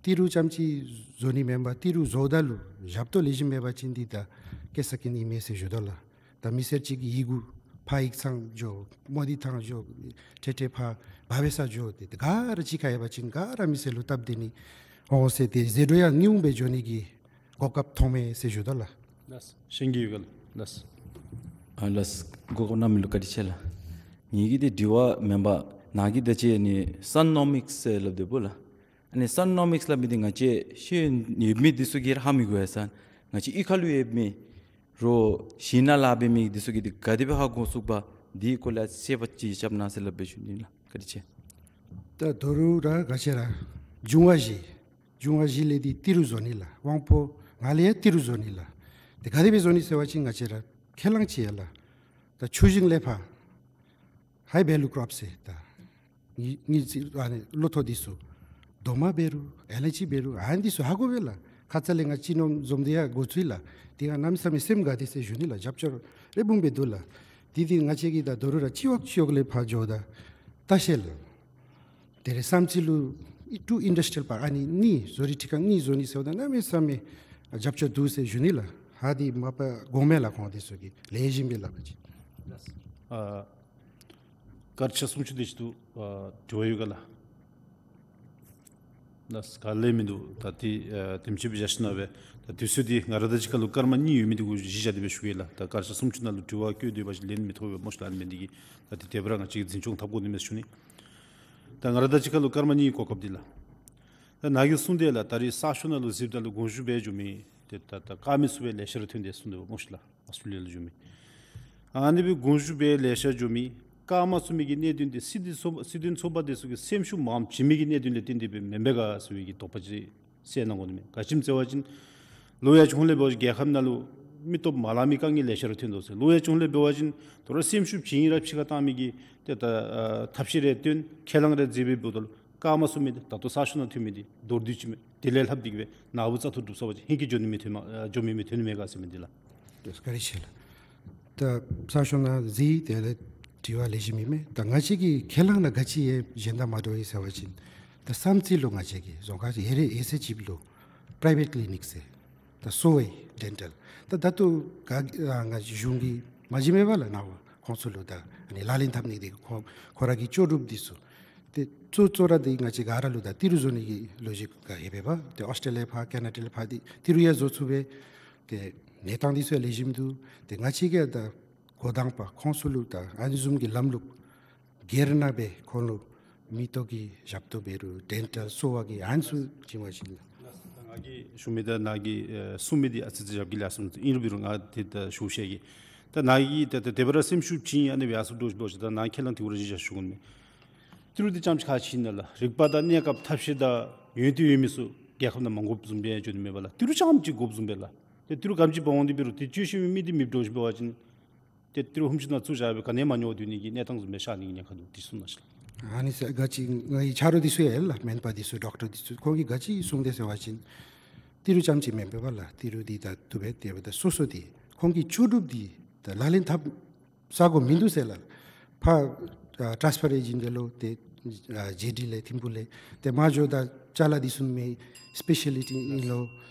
ཏི་རུ་རྐྱངམ་ཅིག་བཟོ་ནི་མེན་པར་ཏི་རུ་བཟོཝ་ད་ལུ་ཞབས་ཏོག་ལེགས་ཤོམ་མེད་པ་ཅིན་འདི་ད་སྐྱེ་ས་སྐྱེ་ནི་མེད་ཟེར་ཞུ་དོ་ལགས། ད་མི་སེར་ཅིག་གིས་ཡི་གུ་ཕར་ཡིག་ཚང་འགྱོ་མོ་དི་ཐང་འགྱོ་ཁྲེ་ཁྲེ་ཕར་འབག་འབད་ས་འགྱོ། ཏེ་ཏེ་ག་ར་གཅིག་ཁར་ཡོད་པ་ཅིན་ག་ར་མི་སེར་ལུ་སྟབས་བདེ་ནི་འོང་ཟེར། ཏེ་ཟད་འགྲོ་ཡང་ཉུང་སྦེ་འགྱོ་ནི་གི་གོ་སྐབས་ཐོབ་མས་ཟེར་ཞུ་དོ་ལགས། ལགས། གཞན་གྱི་ཡོད་ག་ལགས། ལགས། ཨ་ལགས། གོ་སྐབས་གནང་མི་ལུ་བཀའ་དྲིན་ཆེ་ལགས། ངེ་གི་འདི་དྲི་བ་མེན་པར་ནཱ་གི་ད་ཅི་ཨ་ནི་སན་ནོ་མིགསི་ཟེར་སླབ་དོ་བུ་ལགས། ཨ་ནི་སན་ནོ་མིགསི་སླབ་མི་འདི་ང་བཅས་ཤེས་ཡོན་ཡོད་མི་འདི་ཚུ་གིས་ར་ཧ་མི་གོ་ཡ་ས། ང་བཅས་གཡུས་ཁ་ལུ་ཡོད་མི་རོགས་གཞན་ནང་ལཱ་འབད་མི་འདི་ཚུ་གིས་འདི་ག་དེ་སྦེ་ཧ་གོ་ཚུགས་པ། འདི་སྐོར་ལས་ཤེས་པ་ཅིག་རྐྱབ་གནང་ཟེར་སླབ་སྦེ་ཞུ་ནི་ལགས། བཀའ་དྲིན་ཆེ། ད་ད་རུང་ར་ང་བཅས་ར་འབྱུང་བ་བཞི་འབྱུང་བ་བཞི་ལས་འདི་ཏི་རུ་བཟོ་ནི་ལགས། དབང་པོ་ལྔ་ལས་ཡང་ཏི་རུ་བཟོ་ནི་ལགས། ཏེ་ག་དེ་སྦེ་བཟོ་ནི་ཟེར་བ་ཅིན་ང་བཅས་ར་ཁས་བླངས་ཅིག་ཡོད་ལགས། ད་ཆུ་ཞིང་ལས་ཕར་high value crops ཟེར་ད་ངེ་ངེ་ཅིག་ཨ་ནི་ལོ་ཐོག་འདི་ཚུ་རྡོག་མ་འབད་རུང་ཨེ་ལ་ཅི་འབད་རུང་ཨ་ནི་འདི་ཚུ་ཧ་གོ་པས་ལགས། ཁ་ཙ་ལས་ང་བཅས་ནོར་འཛོམས་ཏེ་ཡར་འགོ་བཙུགས་ཡི་ལགས། དེ་ཡང་གནམ་མེད་ས་མེད་སེམས་དགའ་སྟེ་ཟེར་ཞུ་ནི་ལགས། རྒྱབ་སྐྱོར་རེ་སྦོམ་སྦེ་འདུག་ལགས། དེ་འདི་ང་བཅས་ཀྱིས་ད་ད་རུང་ར་སྤྱི་འོག་སྤྱི་འོག་ལས་ཕར་འགྱོཝ་ད་ལྟ་ཤེས་ལགས། དེ་རེ་བསམ་རྩེ་ལུ་ཨི་ཊུ་ཨིན་ཌསི་ཊི་རི་ཡལ་པཱརཀ་ཨ་ནི་གཉིས་བཟོ་རིག་སྒྲིག་ཁང་གཉིས་བཟོ་ནི་ཟེརཝ་ད་གནམ་མེད་ས་མེད་རྒྱབ་སྐྱོར་འདུག་ཟེར་ཞུ་ནི་ལགས། ཧ་འདི་མ་པ་དགོངསམ་ལགས། ཁོང་འདི་ཚུ་གིས་ལེགས་ཤོམ་སྦེ་སླབ་པ་ཅིན། ཨ་སྐར་ཆ་སུམ་ཅུ་དེ་ཅིག་འདུག། ཨ་དྲི་བ་ཡོད་ག་ལགས། ལགས། ག་ལས་མིན་འདུག། ད་འདི་ཨ་དེམ་ཅིག་སྦེ་བཞག་ཞིནམ་སྦེ་ད་དུས་ཚོད་འདི་ང་ར་དང་གཅིག་ཁར་ལུ་སྐར་མ་གཉིས་ཡོད་མི་འདི་གུ་གཞི་བཞག་སྟེ་སྦེ་ཞུ་གེ་ལགས། ད་སྐར་ཆ་སུམ་ཅུ་ནང་ལུ་དྲི་བ་བཀོད་སྡོད་པ་ཅིན་ལན་མི་ཐོབ་པས་སྨོ་ཤི་ལགས། ཨ་ནི་མི་འདི་གིས་ད་འདི་དེ་སྦེ་ར་ང་བཅས་ཀྱིས་འཛིན་སྐྱོང་འཐབ་དགོ་ནི་མས་ཞུ་ནི། ད་ང་ར་དང་གཅིག་ཁར་ལུ་སྐར་མ་གཉིས་གོ་སྐབས་འདི་ལགས། ད་ནཱ་གིས་གསུངས་དེ་ལགས། ད་རེས་གསར་ཤོག་ནང་ལུ་གཟིགསཔ་ད་ལུ་དགོངས་ཞུ་འབད་འགྱོ་མི་ཏེ་ད་ད་བཀག་མི་ཚུ་སྦེ་ལེ་ཤ་ར་ཐོན་ཏེ་གསུངས་དོ་སྨོ་ཤི་ལགས། ཨོསི་ཊྲེ་ལི་ཡ་ལུ་འགྱོ་མི་ཨ་ནི་སྦེ་དགོངས་ཞུ་འབད་ལེ་ཤ་འགྱོ་མི་བཀག་མ་ཚུགས་མི་གི་གནད་དོན་འདི་སྲིད་དོན་ཚོགས་པ་སྲིད་དོན་ཚོགས་པ་འདི་ཚུ་གིས་སེམས་ཤུགས་མངམ་བྱིན་མི་གི་གནད་དོན་ལས་བརྟེན་ཏེ་སྦེ་མེན་པས་ག་ཟེར་བའི་གི་དོགས་པ་ཅིག་སེལ་གནང་དགོ་ནི་མས། ག་ཅི་སྨོ་ཟེར་བ་ཅིན་ལོ་ཡར་བྱུང་ལས་འབད་བ་ཅིན་རྒྱལ་ཁབ་ནང་ལུ་མི་སྟོབས་མ་ལང་མི་དཀའ་ངལ་ལེ་ཤ་ར་ཐོན་དོ་ཟེར། ལོ་ཡར་བྱུང་ལས་འབད་བ་ཅིན་ད་རུང་སེམས་ཤུགས་བྱིན་ར་ཕྱི་ཁར་བཏང་མི་གི་ཏེ་ད་ཨ་ཐབས་ཤེས་རེ་བཏོན་ཁས་བླངས་རེ་མཛད་པའི་འབདཝ་ད་ལུ་བཀག་མ་ཚུགས་མི་འདི་ད་ལྟོ་གསར་ཤོག་ནང་ཐོན་མི་འདི་མདོར་བསྡུས་ཅིག་མས། དེ་ལས་ལྷགཔ་འདི་གིས་སྦེ་ནཱ་བུ་བཙག་འཐུ་གྲུབ་ཚར་བ་ཅིན་ཧེང་སྐལ་འགྱོ་ནི་མི་ཐོན་མ་ཨ་འགྱོ་མི་མི་ཐོན་ནི་མས་ག་ཟེར་མི་འདི་ལགས། ལགས། བཀའ་དྲིན་ཆེ་ལགས། ད་གསར་ཤོག་ནང་གཟིགས་དེ་ལས་དྲི་བ་ལེགས་ཤོམ་ཨིན་མས། ད་ང་བཅས་ཀྱི་ཁས་བླངས་ནང་ག་ཅི་ཡང་གཞན་དང་མ་འདྲཝ་ཨིན་ཟེར་བ་ཅིན་ད་བསམ་རྩེ་ལུ་ང་བཅས་ཀྱི་རྫོང་ཁག་ཡེ་རེ་ཡེ་ཤེས་ཅིག་ལུ་པི་རའི་ཝེཊ་ཀི་ལི་ནིཀ་ཟེར་ད་སོ་ཝེ་ཌེན་ཊལ་ད་ད་ལྟོ་ག་ཨ་ང་བཅས་གཞུང་གིས་མ་བྱིན་མས་པ་ལགས། ནཱ་བུ་ཁོང་ཚུ་ལུ་ད་ཨ་ནི་ལག་ལེན་འཐབ་ནི་འདི་ཁོང་ཁོང་ར་གི་ལྕོགས་གྲུབ་འདི་ཚུ་ཏེ་གཙོ་གཙོ་ར་འདི་ང་བཅས་ག་ར་ལུ་ད་ཏི་རུ་བཟོ་ནི་གི་ལོ་རྒྱུས་ག་ཡོད་པས་པ། ཏེ་ཨོསི་ཊྲེ་ལི་ཡ་ཕར་ཀེ་ན་ཌ་ལས་ཕར་འདི་ཏི་རུ་ཡང་བཟོ་ཚུགས་པས། ཏེ་གནས་སྟངས་འདི་ཚུ་ཡང་ལེགས་ཤོམ་འདུག། ཏེ་ང་བཅས་ཀྱིས་ད་འགོ་དང་པ་ཁོང་ཚུ་ལུ་ད་ཨ་ནི་བཟུམ་གྱི་ལམ་ལུགས་སྒེར་ནང་སྦེ་ཁོང་ལུ་ མིག་ཏོ་གི་ཞབས་ཏོག་འབད་རུང་ཌེན་ཊལ་གསོ་བ་གི་ཨ་ནི་ཚུ་བྱིན་པ་ཅིན་ལགས། ང་གིས་ཞུ་མི་ད་ནཱ་གིས་ཨེ་གསུང་མི་འདི་ཨ་ཙི་ཙི་ཞབས་ཀྱིས་ལེགས་སོང་། ཨིན་རུང་འབད་རུང་ང་འདི་ད་ཞུ་ཤེས་ཀྱི། ད་ནཱ་གིས་ད་ད་དེ་སྦེ་ར་སེམས་ཤུགས་བྱིན་ཨ་ནི་སྦེ་ཡར་སོང་འགྱོ་ཞིནམ་ད་ནཱ་ཁས་བླངས་དེ་གུ་ར་གཞི་བཞག་ཞུ་དགོ་མས། ཏི་རུ་འདི་རྐྱངམ་ཅིག་ཁག་ཆེ་ནི་ལགས། རིག་པ་དང་གནས་སྐབས་ཐབས་ཤེས་དང་ཡོན་ཏན་ཡོད་མི་ཚུ་རྒྱལ་ཁབ་ནང་མ་དགོཔ་བཟུམ་སྦེ་འགྱོ་ནི་མེན་པས་ལགས། ཏི་རུ་རྐྱངམ་ཅིག་དགོཔ་བཟུམ་སྦེ་ལགས། ཏེ་ཏི་རུ་ག་དེམ་ཅིག་འབག་འོང་སྟེ་འབད་རུང་ཏེ་སྤྱོད་ཤེས་མི་མི་འདི་མེདཔ་འགྱོ་ཞིནམ་འབད་བ་ཅིན་ཏེ་ཏི་རུ་ཧུམ་ཅུ་ནང་བཙུགས་བཞག་སྦེ་ག་ནི་མ་ཉོ་སྡོད་ནི་གི་གནས་སྟངས་བཟུམ་སྦེ་ཤར་ནི་གི་ཉེན་ཁ་འདུག། དེ་གསུང་གནང་ཤིག་ལགས། ཨ་ནི་ཟེར་ག་ཅི་ང་གི་ཆ་རོགས་འདི་ཚུ་ཡང་ལགས། སྨན་པ་འདི་ཚུ་ཌོག་ཊར་འདི་ཚུ་ཁོང་གིས་ག་ཅི་གསུངས་དེས་ཟེར་བ་ཅིན་ཏི་རུ་རྐྱངམ་ཅིག་མེན་པས་ལགས། ཏི་རུ་འདི་ད་བཏུབ་པས། དེ་འབདཝ་ད་སོ་སོ་འདི་ཁོང་གི་ལྕོགས་གྲུབ་འདི་ད་ལག་ལེན་འཐབ་ས་གོ་མིན་འདུག་ཟེར་ལགས། ཕར་ཨ་ཊཱནསི་ཕར་ཨེ་ཇེནཊ་ལུ་ཏེ་ཨ་ཇེ་ཌི་ལས་ཐིམ་ཕུག་ལས་ཏེ་མར་འགྱོཝ་ད་ཅ་ལ་འདི་ཚུ་མི་སི་པེ་ཤ་ལི་ཊི་ཨིན་ལོ་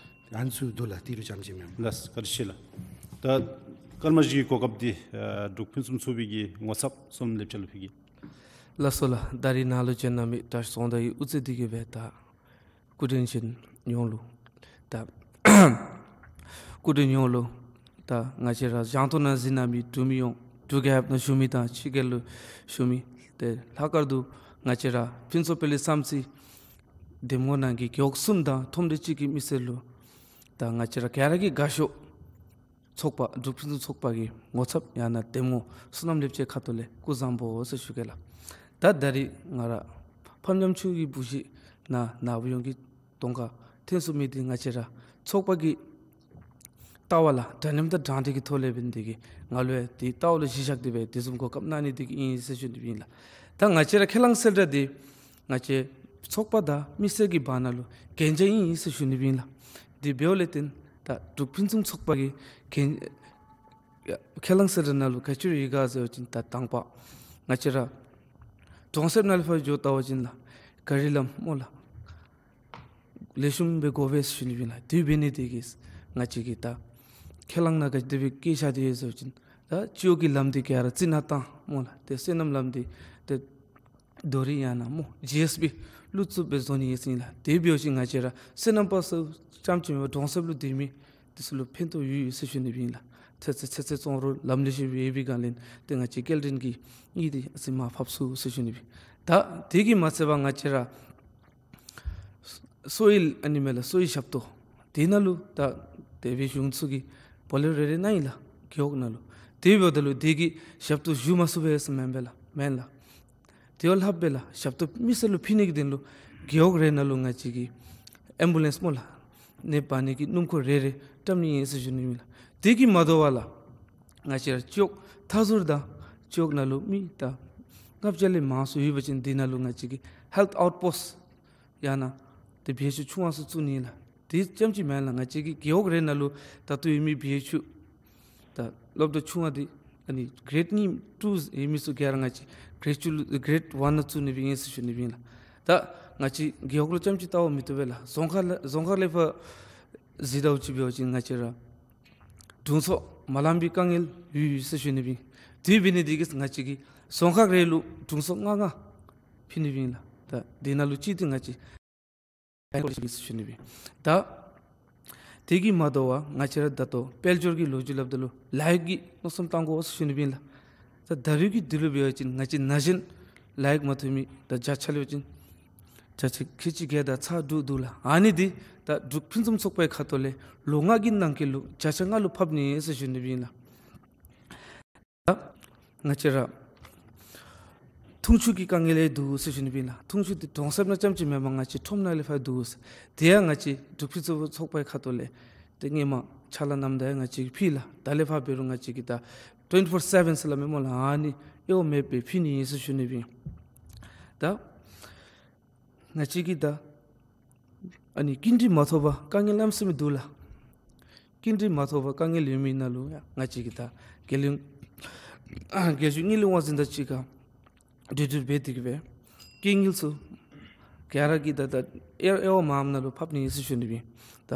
ཨ་ནི་ཚུ་འདུག་ལགས། ཏི་རུ་རྐྱངམ་ཅིག་མེན་པས། ལགས་བཀའ་དྲིན་ཆེ་ལགས། ད་སྐར་མ་བཞི་གི་གོ་སྐབས་འདི་ཨ་འབྲུག་ཕུན་སུམ་ཚོགས་པའི་གི་ངོ་ཚབ་བསོད་ནམས་ལེབ་ཅ་ལུ་ཕུལ་གེ། ལགས་སོ་ལགས། ད་རིས་ནཱ་ལུ་བྱོན་གནང་མི་ད་རྫོང་བདག་གི་དབུ་རྩེ་འདི་གིས་སྦེ་ད་སྐུ་མགྲོན་ཅན་ཡོངས་ལུ་ད་སྐུ་མགྲོན་ཡོངས་ལུ་ད་ང་བཅས་ར་ཞང་ཐོག་ནང་གཟིགས་གནང་མི་འབྲུག་མི་ཡོངས་འབྲུག་རྒྱལ་ཁབ་ནང་བཞུགས་མི་དང་ཕྱི་རྒྱལ་ལུ་བཞུགས་མི་ཏེ་ལྷག་དཀར་དུ་ང་བཅས་ར་ཕུན་ཚོགས་དཔལ་ལྡན་བསམ་རྩེ་འདེམས་ངོ་ནང་གི་རྒེད་འོག་གསུམ་དང་ཁྲོམ་སྡེ་གཅིག་གི་མི་སེར་ལུ་ད་ང་བཅས་ར་ག་ར་གིས་དགའ་ཤོས་ཚོགས་པ་འབྲུག་ཕུན་སུམ་ཚོགས་པ་གི་ངོ་ཚབ་ཡང་ན་འདེམས་ངོ་བསོད་ནམས་ལེབ་ཅའི་ཁ་ཐུག་ལས་སྐུ་གཟུགས་བཟང་པོ་ཟེར་ཞུ་གེ་ལགས། ད་ད་རིས་ང་ར་ཕམ་ཉམ་ཆུང་གི་བུ་གཞི་ནཱ་ནཱ་བུ་ཡོངས་ཀྱི་གདོང་ཁར་ཐོན་སོང་མི་འདི་ང་བཅས་ར་ཚོགས་པ་གི་ལྟ་བ་ལགས། འདྲ་མཉམ་དང་དྲང་བདེན་གྱི་ཐོག་ལས་འབད་ནི་དེ་གིས་ང་ལུ་ཡང་དེའི་ལྟ་བ་ལུ་གཞི་བཞག་སྟེ་སྦེ་དེ་བཟུམ་གོ་སྐབས་གནང་ནི་དེ་གིས་ཨིན་ཟེར་ཞུ་ནི་སྦེ་ཨིན་ལགས། ད་ང་བཅས་ར་ཁས་བླངས་གསལ་བསྒྲགས་འདི་ང་བཅས་ཚོགས་པ་དང་མི་སེར་གྱི་བར་ན་ལུ་གན་རྒྱ་ཨིན་ཟེར་ཞུ་ནི་སྦེ་ཨིན་ལགས། དེ་འབདཝ་ལས་བརྟེན་ད་འབྲུག་ཕུན་སུམ་ཚོགས་པ་གི་གན་ཁས་བླངས་གསལ་བསྒྲགས་ནང་ལུ་ག་ཅི་ར་ཡོད་ག་ཟེར་བ་ཅིན་ད་དང་པ་ང་བཅས་ར་གྲོང་གསེབ་ནང་ལས་ཕར་འགྱོ་བལྟ་བ་ཅིན་ལགས་གཱ་རི་ལམ་སྨོ་ལགས། ལེགས་ཤོམ་སྦེ་དགོ་པས་ཟེར་ཞུ་ནི་སྦེ་ཨིན་ལགས། དེ་འབད་ནི་དེ་གིས་ང་བཅས་ཀྱིས་ད་ཁས་བླངས་ནང་ག་དེ་སྦེ་བཀོད་བཞག་སྟེ་ཡོད་ཟེར་བ་ཅིན་ད་སྤྱི་འོག་གི་ལམ་འདི་ག་ར་རྩི་ནག་བཏང་སྨོ་ལགས། ཏེ་སོ་ནམ་ལམ་འདི་ཏེ་རྡོ་རིང་ཡང་ན་སྨོ་ཇི་ཨེསི་བི་ལུ་བཙུགས་སྦེ་བཟོ་ནི་ཡོད་ཟེར་ཨིན་ལགས། དེ་འབད་བ་ཅིན་ང་བཅས་ར་སོ་ནམ་པ་ཚུ་རྐྱངམ་ཅིག་མེན་པར་གྲོང་གསེབ་ལུ་སྡོད་མི་དེ་ཚུ་ལུ་ཕན་ཐོགས་ཡོད་ཡོད་ཟེར་ཞུ་ནི་སྦེ་ཨིན་ལགས། ཚེ་ཚེ་ཚེ་ཚེ་བཙོང་རུང་ལམ་ལེགས་ཤོམ་སྦེ་ཡོད་པའི་སྒང་ལས་ཏེ་ང་བཅས་སྐྱེལ་འདྲེན་གྱི་གཉིད་འདི་ཨ་ཙི་མར་ཕབ་ཚུགས་ཟེར་ཞུ་ནི་སྦེ། ད་དེ་གིས་མ་ཚད་པར་ང་བཅས་ར་སོ་ཡི་ཨ་ནི་མས་ལགས་སོ་ཡི་ཞབས་ཏོག་དེ་ནང་ལུ་ད་དེ་སྦེ་གཞུང་ཚོགས་ཀྱིས་བུ་ལོན་རེ་རེ་གནང་ཡི་ལགས་རྒེད་འོག་ནང་ལུ། དེ་འབདཝ་ད་ལུ་དེ་གིས་ཞབས་ཏོག་ཞུ་མ་ཚུགས་པས་ཟེར་མེན་པས་ལགས། མེན་ལགས། དེ་བ་ལྷགཔ་སྦེ་ལགས་ཞབས་ཏོག་མི་སེར་ལུ་ཕུལ་ནི་གི་དོན་ལུ་རྒེད་འོག་རེ་ནང་ལུ་ང་བཅས་ཀྱིས་ཨེམ་བུ་ལེནསི་སྨོ་ལགས་ནད་འབག་ནི་གི་སྣུམ་འཁོར་རེ་རེ་བཀྲམ་ནི་ཨིན་ཟེར་ཞུ་ནི་ཨིན་ལགས། དེ་གིས་མ་དོ་བར་ལགས་ང་བཅས་ར་སྤྱི་འོག་མཐའ་ཟུར་དང་སྤྱི་འོག་ནང་ལུ་མི་ད་ལྔ་བརྒྱ་ལས་མང་སུ་ཡོད་པ་ཅིན་དེ་ནང་ལུ་ང་བཅས་ཀྱིས་ཧེལཐ་ཨའུཊ་པོསཊ་ཡང་ན་ཏེ་བི་ཨེཆ་ཡུ་ཆུང་བ་ཚུ་བཙུགས་ནི་ཨིན་ལགས། དེ་རྐྱངམ་ཅིག་མེན་ལགས། ང་བཅས་ཀྱི་རྒེད་འོག་རེ་ནང་ལུ་ད་ལྟོ་ཡོད་མི་བི་ཨེཆ་ཡུ་ད་སློབ་གྲྭ་ཆུང་བ་འདི་ཨ་ནི་གེ་རེཌ་གཉིས་ཊུ་ཡོད་མི་ཚུ་ག་ར་ང་བཅས་གེ་རེཌ་ཊུ་ལུ་གེ་རེཌ་ཝན་ནང་བཙུགས་ནི་སྦེ་ཨིན་ཟེར་ཞུ་ནི་སྦེ་ཨིན་ལགས། ད་ང་བཅས་རྒེད་འོག་ལུ་རྐྱངམ་ཅིག་བལྟཝ་མི་བཏུབ་པས་ལགས། རྫོང་ཁག་ལས་རྫོང་ཁག་ལས་ཕར་གཟིགས་ད་ཅིག་འབད་བ་ཅིན་ང་བཅས་ར་དྲུང་འཚོ་མ་ལང་པའི་དཀའ་ངལ་ཡོད་ཡོད་ཟེར་ཞུ་ནི་སྦེ་ཨིན། དེ་འབད་ནི་དེ་གིས་ང་བཅས་ཀྱིས་རྫོང་ཁག་རེ་ལུ་དྲུང་འཚོ་ལྔ་ལྔ་ཕུལ་ནི་སྦེ་ཨིན་ལགས། ད་དེ་ནང་ལུ་གཅིག་འདི་ང་བཅས་ཞུ་ནི་སྦེ་ཨིན། ད་དེ་གིས་མ་དོ་བར་ང་བཅས་ར་ད་ལྟོ་དཔལ་འབྱོར་གྱི་ལོ་རྒྱུས་སླབ་ད་ལུ་ལཱ་གཡོག་གི་མནོ་བསམ་བཏང་དགོ་ཟེར་ཞུ་ནི་སྦེ་ཨིན་ལགས། ད་ད་རེས་ཀྱི་དུས་ལུ་འབད་བ་ཅིན་ང་བཅས་ན་གཞོན་ལཱ་གཡོག་མ་ཐོབ་མི་ད་བརྒྱ་ཆ་ལས་འབད་བ་ཅིན་བརྒྱ་ཆ་ཁལ་གཅིག་བརྒལ་ད་ཚར་འདུག་འདུག་ལགས། ཨ་ནི་འདི་ད་འབྲུག་ཕུན་སུམ་ཚོགས་པའི་ཁ་ཐུག་ལས་ལོ་ལྔ་གི་ནང་འཁོད་ལུ་བརྒྱ་ཆ་ལྔ་ལུ་ཕབ་ནི་ཟེར་ཞུ་ནི་སྦེ་ཨིན་ལགས། ད་ང་བཅས་ར་འཐུང་ཆུ་གི་དཀའ་ངལ་ཡང་འདུག་ཟེར་ཞུ་ནི་སྦེ་ཨིན་ལགས། འཐུང་ཆུ་འདི་གྲོང་གསེབ་ནང་རྐྱངམ་ཅིག་མེན་པར་ང་བཅས་ཁྲོམ་ནང་ལས་ཕར་འདུག་ཟེར། དེ་ཡང་ང་བཅས་འབྲུག་ཕུན་སུམ་ཚོགས་པའི་ཁ་ཐུག་ལས་ཏེ་སྔོན་མ་ཕྱག་ལཱ་གནངམ་ད་ཡང་ང་བཅས་ཕུལ་ལགས། ད་ལས་ཕར་འབད་རུང་ང་བཅས་ཀྱིས་ད་ཊུ་ཝེན་ཊི་ཕོར་སེ་བེན་ཟེར་སླབ་མས་སྨོ་ལགས། ཨ་ནི་གཡོ་མེད་པར་ཕུལ་ནི་ཨིན་ཟེར་ཞུ་ནི་སྦེ་ཨིན། ད་ང་བཅས་ཀྱིས་ད་ཨ་ནི་སྐྱིན་འགྲུལ་མ་ཐོབ་པར་དཀའ་ངལ་གནམ་མེད་ས་མེད་འདུག་ལགས། སྐྱིན་འགྲུལ་མ་ཐོབ་པར་དཀའ་ངལ་ཡོད་མི་ནང་ལུ་ཡང་ང་བཅས་ཀྱིས་ད་རྒྱལ་ཡོངས་རྒྱལ་གཞུང་དངུལ་ལས་དབང་འཛིན་དང་གཅིག་ཁར་གྲོས་བསྡུར་འབད་དེ་གིས་སྦེ་སྐྱིན་འགྲུལ་ཚུ་ག་ར་གིས་ད་ད་དབྱེ་དབྱེ་བ་མངམ་ནང་ལུ་ཕབ་ནི་ཨིན་ཟེར་ཞུ་ནི་སྦེ་ཨིན། ད་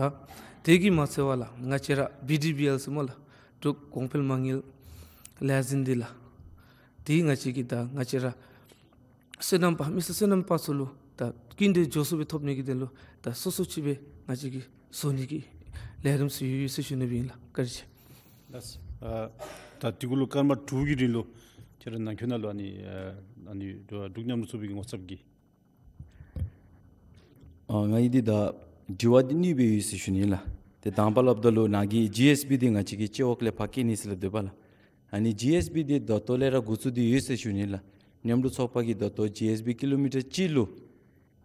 དེ་གིས་མ་ཚད་པར་ལགས་ང་བཅས་ར་བི་ཌི་བི་ཨེལ་ཟེར་སྨོ་ལགས། འབྲུག་གོང་འཕེལ་མ་དངུལ་ལས་འཛིན་འདི་ལགས། དེ་ང་བཅས་ཀྱིས་ད་ང་བཅས་ར་སོ་ནམ་པ་མི་སེར་སོ་ནམ་པ་ཚུ་ལུ་ད་སྐྱིན་འགྲུལ་མགྱོགས་སུ་སྦེ་ཐོབ་ནི་གི་དོན་ལུ་ད་སོ་སོ་ཅིག་སྦེ་ང་བཅས་ཀྱིས་བཟོ་ནི་གི་ལས་རིམ་ཚུ་ཡོད་ཡོད་ཟེར་ཞུ་ནི་སྦེ་ཨིན་ལགས། བཀའ་དྲིན་ཆེ། ལགས། ཨ་ད་དེ་གུ་ལུ་སྐར་མ་དྲུག་གི་རིང་ལུ་ཁྱེད་ར་ནང་འཁོད་ནང་ལུ་ཨ་ནི་ཨ་ཨ་ནི་འབྲུག་མཉམ་རུབ་ཚོགས་པའི་གི་ངོ་ཚབ་ཀྱིས་ ཨ་ང་གིས་འདི་ད་དྲི་བ་འདི་གཉིས་སྦེ་ཡོད་ཟེར་ཞུ་ནི་ལགས། ཏེ་དང་པ་སླབ་ད་ལུ་ནཱ་གིས་ཇི་ཨེསི་བི་འདི་ང་བཅས་ཀྱི་སྤྱི་འོག་ལས་ཕར་བཀལ་ནི་ཟེར་སླབ་དོ་བ་ལགས། ཨ་ནི་ཇི་ཨེསི་བི་འདི་ད་ལྟོ་ལས་ར་འགོ་བཙུགས་ཏེ་ཡོད་ཟེར་ཞུ་ནི་ལགས། མཉམ་རུབ་ཚོགས་པ་གིས་ད་ལྟོ་ཇི་ཨེསི་བི་ཀི་ལོ་མི་ཊར་གཅིག་ལུ་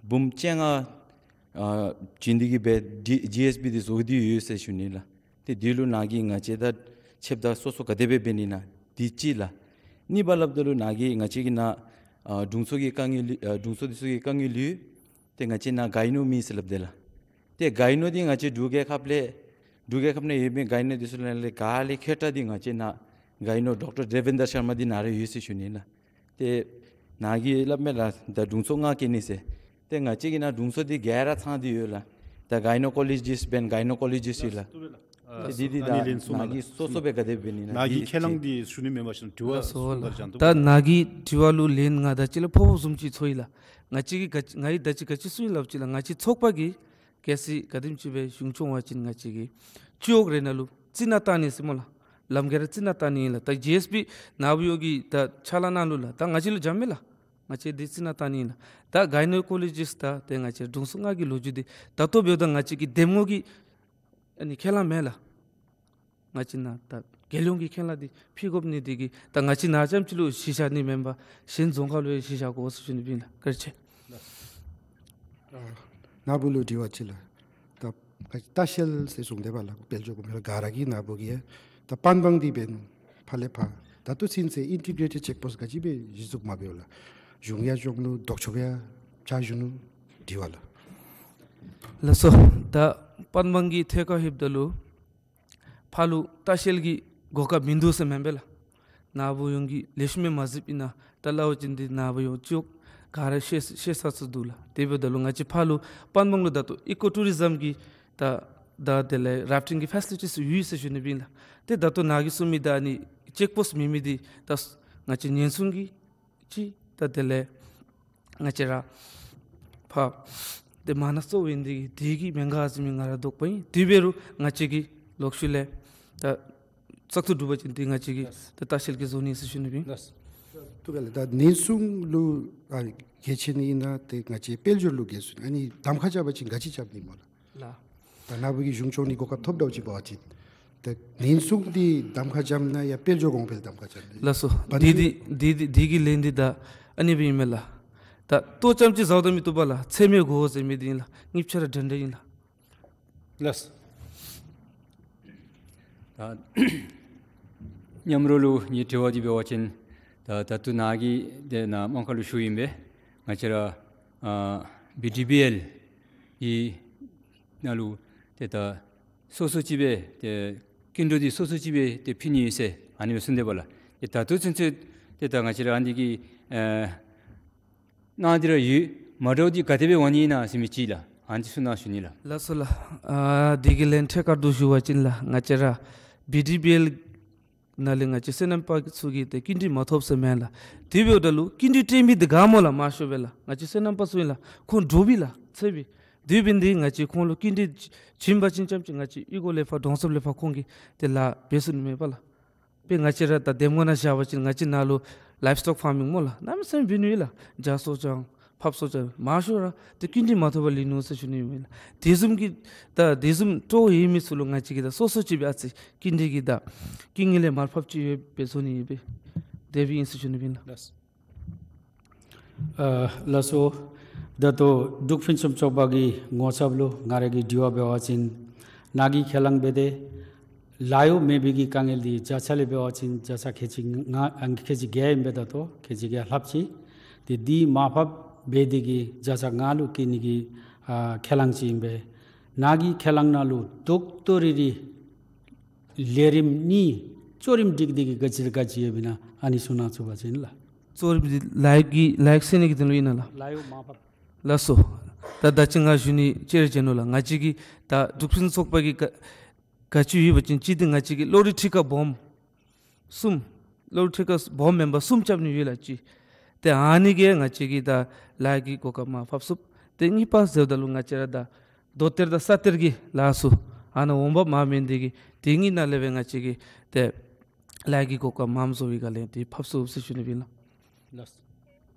འབུམ་བཅོ་ལྔ་ཨ་བྱིན་ཏེ་གིས་སྦེ་ཇི་ཇི་ཨེསི་བི་འདི་བཟོ་སྟེ་ཡོད་ཟེར་ཞུ་ནི་ལགས། ཏེ་འདི་ལུ་ནཱ་གིས་ང་བཅས་དང་ཆབ་ད་སོ་སོ་ག་དེ་སྦེ་འབད་ནི་ཨིན་ན་འདི་གཅིག་ལགས། གཉིས་པ་སླབ་ད་ལུ་ནཱ་གིས་ང་བཅས་ཀྱི་ནཱ་ཨ་དྲུང་འཚོ་གི་དཀའ་ངལ་ལུ་ཨ་དྲུང་འཚོ་འདི་ཚུ་གི་དཀའ་ངལ་ལུ་ཏེ་ང་བཅས་ནཱ་གའི་ནོ་མེད་ཟེར་སླབ་དེས་ལགས། ཏེ་གའི་ནོ་འདི་ང་བཅས་འབྲུག་རྒྱལ་ཁབ་ལས་འབྲུག་རྒྱལ་ཁབ་ནང་ཡོད་མི་གའི་ནོ་འདི་ཚུ་ནང་ལས་ག་ལས་མཁས་དྲགས་འདི་ང་བཅས་ནཱ་གའི་ནོ་ཌོག་ཊར་དེ་བེན་དར་ཤར་མ་འདི་ནཱ་ར་ཡོད་ཟེར་ཞུ་ནི་ལགས། ཏེ་ནཱ་གིས་སླབ་མས་ལགས་ད་དྲུང་འཚོ་ལྔ་བཀལ་ནི་ཟེར། ཏེ་ང་བཅས་ཀྱི་ནཱ་དྲུང་འཚོ་འདི་ག་ར་ཚང་སྟེ་ཡོད་ལགས། ད་གའི་ནོ་ཀོ་ལོ་ཇིསཊ་འབདན་གའི་ནོ་ཀོ་ལོ་ཇིསཊ་ཡོད་ལགས། ཏེ་འདི་འདི་ད་ནཱ་གིས་སོ་སོ་སྦེ་ག་དེ་འབད་ནི་ཨིན་ན་ནཱ་གིས་ཁས་བླངས་འདི་ཞུ་ནི་མེན་པར་ཞིན་དྲི་བ་ལགས་སོ་ལགས། ད་ནཱ་གི་དྲི་བ་ལུ་ལན་ང་ད་ཅི་ལས་ཕོགཔ་བཟུམ་ཅིག་ཚོར་ཡི་ལགས། ང་བཅས་ཀྱིས་ག་ང་གིས་ད་ཅི་ག་ཅི་གསུངས་ཡི་ལགས་ཅི་ལགས། ང་བཅས་ཚོགས་པ་གིས་གལ་སྲིད་ག་དེམ་ཅིག་སྦེ་གཞུང་སྐྱོང་བ་ཅིན་ང་བཅས་ཀྱིས་སྤྱི་འོག་རེ་ནང་ལུ་རྩི་ནག་བཏང་ནི་ཟེར་སྨོ་ལགས། ལམ་ག་ར་རྩི་ནག་བཏང་ནི་ཨིན་ལགས། ད་ཇི་ཨེསི་བི་ནཱ་བུ་ཡོངས་ཀྱི་ད་ཕྱག་ལཱ་ནང་ལུ་ལགས། ད་ང་བཅས་ལུ་འཇམ་མས་ལགས། ང་བཅས་འདི་རྩི་ནག་བཏང་ནི་ཨིན་ལགས། ད་གའི་ནོ་ཀོ་ལོ་ཇིསཊ་དང་ཏེ་ང་བཅས་དྲུང་འཚོ་ལྔ་གི་ལོ་རྒྱུས་འདི་ད་ལྟོ་འབདཝ་ད་ང་བཅས་ཀྱི་འདེམས་ངོ་གི་ཨ་ནི་ཁས་བླངས་མེད་ལགས། ང་བཅས་ནཱ་ད་རྒྱལ་ཡོངས་ཀྱི་ཁས་བླངས་འདི་ཕུལ་དགོཔ་ནི་འདི་གིས་ད་ང་བཅས་ནཱ་རྐྱངམ་ཅིག་ལུ་གཞི་བཞག་ནི་མེན་པར་གཞན་རྫོང་ཁག་ལུ་ཡང་གཞི་བཞག་དགོ་ཟེར་ཞུ་ནི་ཨིན་ལགས། བཀའ་དྲིན་ཆེ། ནཱ་བུ་ལུ་དྲི་བ་ཅིག་ལགས། ད་ལྟ་བཤལ་ཟེར་གསུངས་དེས་པ་ལགས། དཔལ་འབྱོར་གོང་འཕེལ་ག་ར་གིས་ནཱ་བུ་གིས་ད་པན་བང་འདི་འབདན་ཕར་ལས་ཕར་ད་ལྟོ་ཚུན་ཚོད་ཨིན་ཊི་གྲེ་ཊེཌ་ཅེཀ་པོསཊ་ག་ཅི་སྦེ་གཞི་བཙུགས་མ་འབདཝ་ལགས། གཞུང་ཡང་སྐྱོང་ནུག། ལྡོག་ཕྱོགས་ཡང་ཕྱག་ཞུ་ནུག། དྲི་བ་ལགས། ལགས་སོ། ད་པན་བང་གི་ཐད་ཁར་ལྷོདཔ་ད་ལུ་ཕར་ལུ་ལྟ་བཤལ་གྱི་གོ་སྐབས་མིན་འདུག་ཟེར་མེན་པས་ལགས། ནཱ་བུ་ཡོངས་ཀྱིས་ལེགས་ཤོམ་སྦེ་མ་གཟིགསཔ་ཨིན་ན་ད་སླབ་པ་ཅིན་འདི་ནཱ་བུ་ཡོངས་ཅོག་ག་ར་ཤེས་ཤེས་ས་ཚུ་འདུག་ལགས། དེ་འབདཝ་ད་ལུ་ང་བཅས་ཕར་ལུ་པན་བང་ལུ་ད་ལྟོ་ཨི་ཀོ་ཊུ་རི་ཛམ་གྱི་ད་ད་དེ་ལས་རཱཕ་ཊིང་གི་ཕེ་སི་ལི་ཊིས་ཡོད་ཟེར་ཞུ་ནི་ཨིན་ལགས། ཏེ་ད་ལྟོ་ནཱ་གིས་གསུངས་མི་ད་ཨ་ནི་ཅེཀ་པོསཊ་མེད་མི་འདི་ད་ང་བཅས་ཉེན་སྲུང་གི་ཅིག་ད་དེ་ལས་ང་བཅས་ར་ཕར་ཏེ་མ་ཎ་གསོལཝ་འདི་གིས་དེ་གིས་མེན་ག་ཟེར་མི་ང་ར་དོགས་པ་ཨིན། དེ་འབད་རུང་ང་བཅས་ཀྱིས་ལོག་ཤུལ་ལས་ད་བཙག་འཐུ་གྲུབ་པ་ཅིན་འདི་ང་བཅས་ཀྱིས་ད་ལྟ་བཤལ་གྱི་བཟོ་ནི་ཟེར་ཞུ་ནི་ཨིན། ལགས། ཐུགས་རྗེ་ཆེ་ལགས། ད་ཉེན་སྲུང་ལུ་ཨ་གལ་ཆེ་ནི་ཨིན་ན་ཏེ་ང་བཅས་དཔལ་འབྱོར་ལུ་གལ་སྲུང་ཨ་ནི་གདམ་ཁ་རྐྱབ་པ་ཅིན་ག་ཅི་རྐྱབ་ནི་སྨོ་ལགས། ལགས། ད་ནཱ་བུ་གིས་གཞུང་སྐྱོང་ནི་གོ་སྐབས་ཐོབ་དོ་ཅིག་འབད་བ་ཅིན་ད་ཉེན་སྲུང་འདི་གདམ་ཁ་རྐྱབ་ན་ཡང་དཔལ་འབྱོར་གོང་འཕེལ་གདམ་ཁ་རྐྱབ་ན། ལགས་སོ། པན་འདི་བང་འདི་འདི་འདི་འདི་གི་ལན་འདི་ད་ཨ་ནི་སྦེ་ཨིན་མས་ལགས། ད་ལྟོ་རྐྱངམ་ཅིག་ཟཝ་ད་མི་བཏུབ་པས་ལགས། ཚད་མས་དགོ་ཟེར་མི་འདི་ཨིན་ལགས། གཉིས་ཆ་ར་འདྲན་འདྲ་ཨིན་ལགས། ལགས། ད་མཉམ་རོགས་ལུ་ངེའི་དྲི་བ་འདི་འབད་བ་ཅིན་ད་ད་ལྟོ་ནཱ་གིས་ཏེ་ནཱ་དམངས་ཁ་ལུ་ཞུ་ཡི་ཨིན་པས། ང་བཅས་ར་ཨ་བི་ཌི་བི་ཨེལ་གྱི་ནང་ལུ་ཏེ་ད་སོ་སོ་ཅིག་སྦེ་ཏེ་སྐྱིན་འགྲུལ་འདི་སོ་སོ་ཅིག་སྦེ་ཏེ་ཕུལ་ནི་ཨིན་ཟེར་ཨ་ནི་སྦེ་གསུངས་དེས་པ་ལགས། ཏེ་ད་ལྟོ་ཚུན་ཚོད་ཏེ་ད་ང་བཅས་ར་ཨ་ནི་གི་ཨེ་ནང་འདི་ར་ཡོད། མ་འདྲཝ་འདི་ག་དེ་སྦེ་འོང་ནི་ཨིན་ན་ཟེར་མི་ཅིག་ལགས། ཨ་ནི་འདི་གསུང་གནང་ཞུ་ནི་ལགས། ལགས་སོ་ལགས། ཨ་འདི་གི་ལན་ཐད་ཀར་དུ་ཞུ་བ་ཅིན་ལགས། ང་བཅས་ར་བི་ཌི་བི་ཨེལ་ནང་ལས་ང་བཅས་སོ་ནམ་པ་ཚུ་གིས་ཏེ་སྐྱིན་འགྲུལ་མ་ཐོབ་ཟེར་མེན་ལགས། དེ་འབདཝ་ད་ལུ་སྐྱིན་འགྲུལ་སྤྲོད་མི་འདི་ག་སྨོ་ལགས། མང་ཤོས་སྦེ་ལགས་ང་བཅས་སོ་ནམ་པ་ཚུ་ཨིན་ལགས། ཁོང་འདྲོག་པས་ལགས། ཚ་བས། དེ་འབད་ནི་འདི་ང་བཅས་ཁོང་ལུ་སྐྱིན་འགྲུལ་བྱིན་པ་ཅིན་རྐྱངམ་ཅིག་ང་བཅས་གཡུས་སྒོ་ལས་ཕར་གྲོང་གསེབ་ལས་ཕར་ཁོང་གིས་ཏེ་ལཱ་འབད་ཚུགས་ནི་མས་པ་ལགས། དཔེར་ན་ང་བཅས་ར་ད་འདེམས་ངོ་ནང་བཞག་པ་ཅིན་ང་བཅས་ནཱ་ལུ་ལའིབ་སི་ཊོག་ཕཱར་མིང་སྨོ་ལགས། གནམ་མེད་ས་མེད་འབད་ནི་ཡོད་ལགས། བྱ་གསོ་རྐྱབ་ཕགཔ་གསོ་རྐྱབ་མང་ཤོས་ར་ཏེ་སྐྱིན་འགྲུལ་མ་ཐོབ་པར་ལུས་ནུག་ཟེར་ཞུ་ནི་ཨིན་ལགས། དེ་བཟུམ་གྱི་ད་དེ་བཟུམ་སྤྲོ་ཡོད་མི་ཚུ་ལུ་ང་བཅས་ཀྱིས་ད་སོ་སོ་ཅིག་སྦེ་ཨ་ཙི་སྐྱིན་འགྲུལ་གྱི་ད་སྐྱིན་ངལ་ལས་མར་ཕབ་ཅིག་ཡོདཔ་སྦེ་བཟོ་ནི་ཨིན་པས། དེ་སྦེ་ཨིན་ཟེར་ཞུ་ནི་ཨིན་ལགས། ལགས། ཨ་ལགས་སོ། ད་ལྟོ་འབྲུག་ཕུན་སུམ་ཚོགས་པ་གི་ངོ་ཚབ་ལུ་ང་ར་གི་དྲི་བ་འབད་བ་ཅིན་ནཱ་གིས་ཁས་བླངས་འབད་དེ་ལཱ་གཡོག་མེད་པའི་གི་དཀའ་ངལ་འདི་བརྒྱ་ཆ་ལས་འབད་བ་ཅིན་བརྒྱ་ཆ་ཁལ་གཅིག་ལྔ་ཨ་ཁལ་གཅིག་བརྒྱད་ཨིན་པས། ད་ལྟོ་ཁལ་གཅིག་བརྒྱད་ལྷགཔ་ཅིག་ཏེ་འདི་མར་ཕབ་འབད་དེ་གིས་བརྒྱ་ཆ་ལྔ་ལུ་བཀལ་ནི་གི་ཨ་ཁས་བླངས་ཅིག་ཨིན་པས། ནཱ་གི་ཁས་བླངས་ནང་ལུ་ཏོག་ཏོ་རིལ་རི་ལས་རིམ་གཉིས་གཙོ་རིམ་སྒྲིག་སྟེ་གིས་ག་ཅི་ར་ག་ཅི་ཡོདཔ་ཨིན་ན་ཨ་ནི་གསུང་གནང་ཚུགས་པ་ཅིན་ལགས། གཙོ་རིམ་འདི་ལཱ་གཡོག་གི་ལཱ་གཡོག་སེལ་ནི་གི་དོན་ལུ་ཨིན་ན་ལགས། ལཱ་གཡོག་མར་ཕབ། ལགས་སོ། ད་ད་ཅི་ང་ཞུ་ནི་ཅིག་ར་བྱིན་ནུག་ལགས། ང་བཅས་ཀྱི་ད་འབྲུག་ཕུན་ཚོགས་པ་གི་ག་ག་ཅི་ཡོད་པ་ཅིན་གཅིག་འདི་ང་བཅས་ཀྱི་གློག་རིག་འཕྲུལ་ཁང་སྦོམ་གསུམ་གློག་རིག་འཕྲུལ་ཁང་སྦོམ་མེན་པར་གསུམ་རྐྱབ་ནི་ཡོད་ལགས་གཅིག། ཏེ་ཨ་ནི་གིས་ང་བཅས་ཀྱི་ད་ལཱ་གི་གོ་སྐབས་མར་ཕབ་ཚུགས། ཏེ་གཉིས་པ་ཟེརཝ་ད་ལུ་ང་བཅས་ར་ད་རྡོ་གཏེར་དང་ས་གཏེར་གྱི་ལཱ་ཚུ་ཨ་ནཱ་འོང་འབབ་མར་མེད་ནི་དེ་གིས་དེ་གཉིས་ནང་ལས་སྦེ་ང་བཅས་ཀྱི་ཏེ་ལཱ་གི་གོ་སྐབས་མངམ་བཟོ་བའི་སྒང་ལས་ཏེ་ཕབ་ཚུགས་ཟེར་ཞུ་ནི་ཨིན་ལགས། ལགས།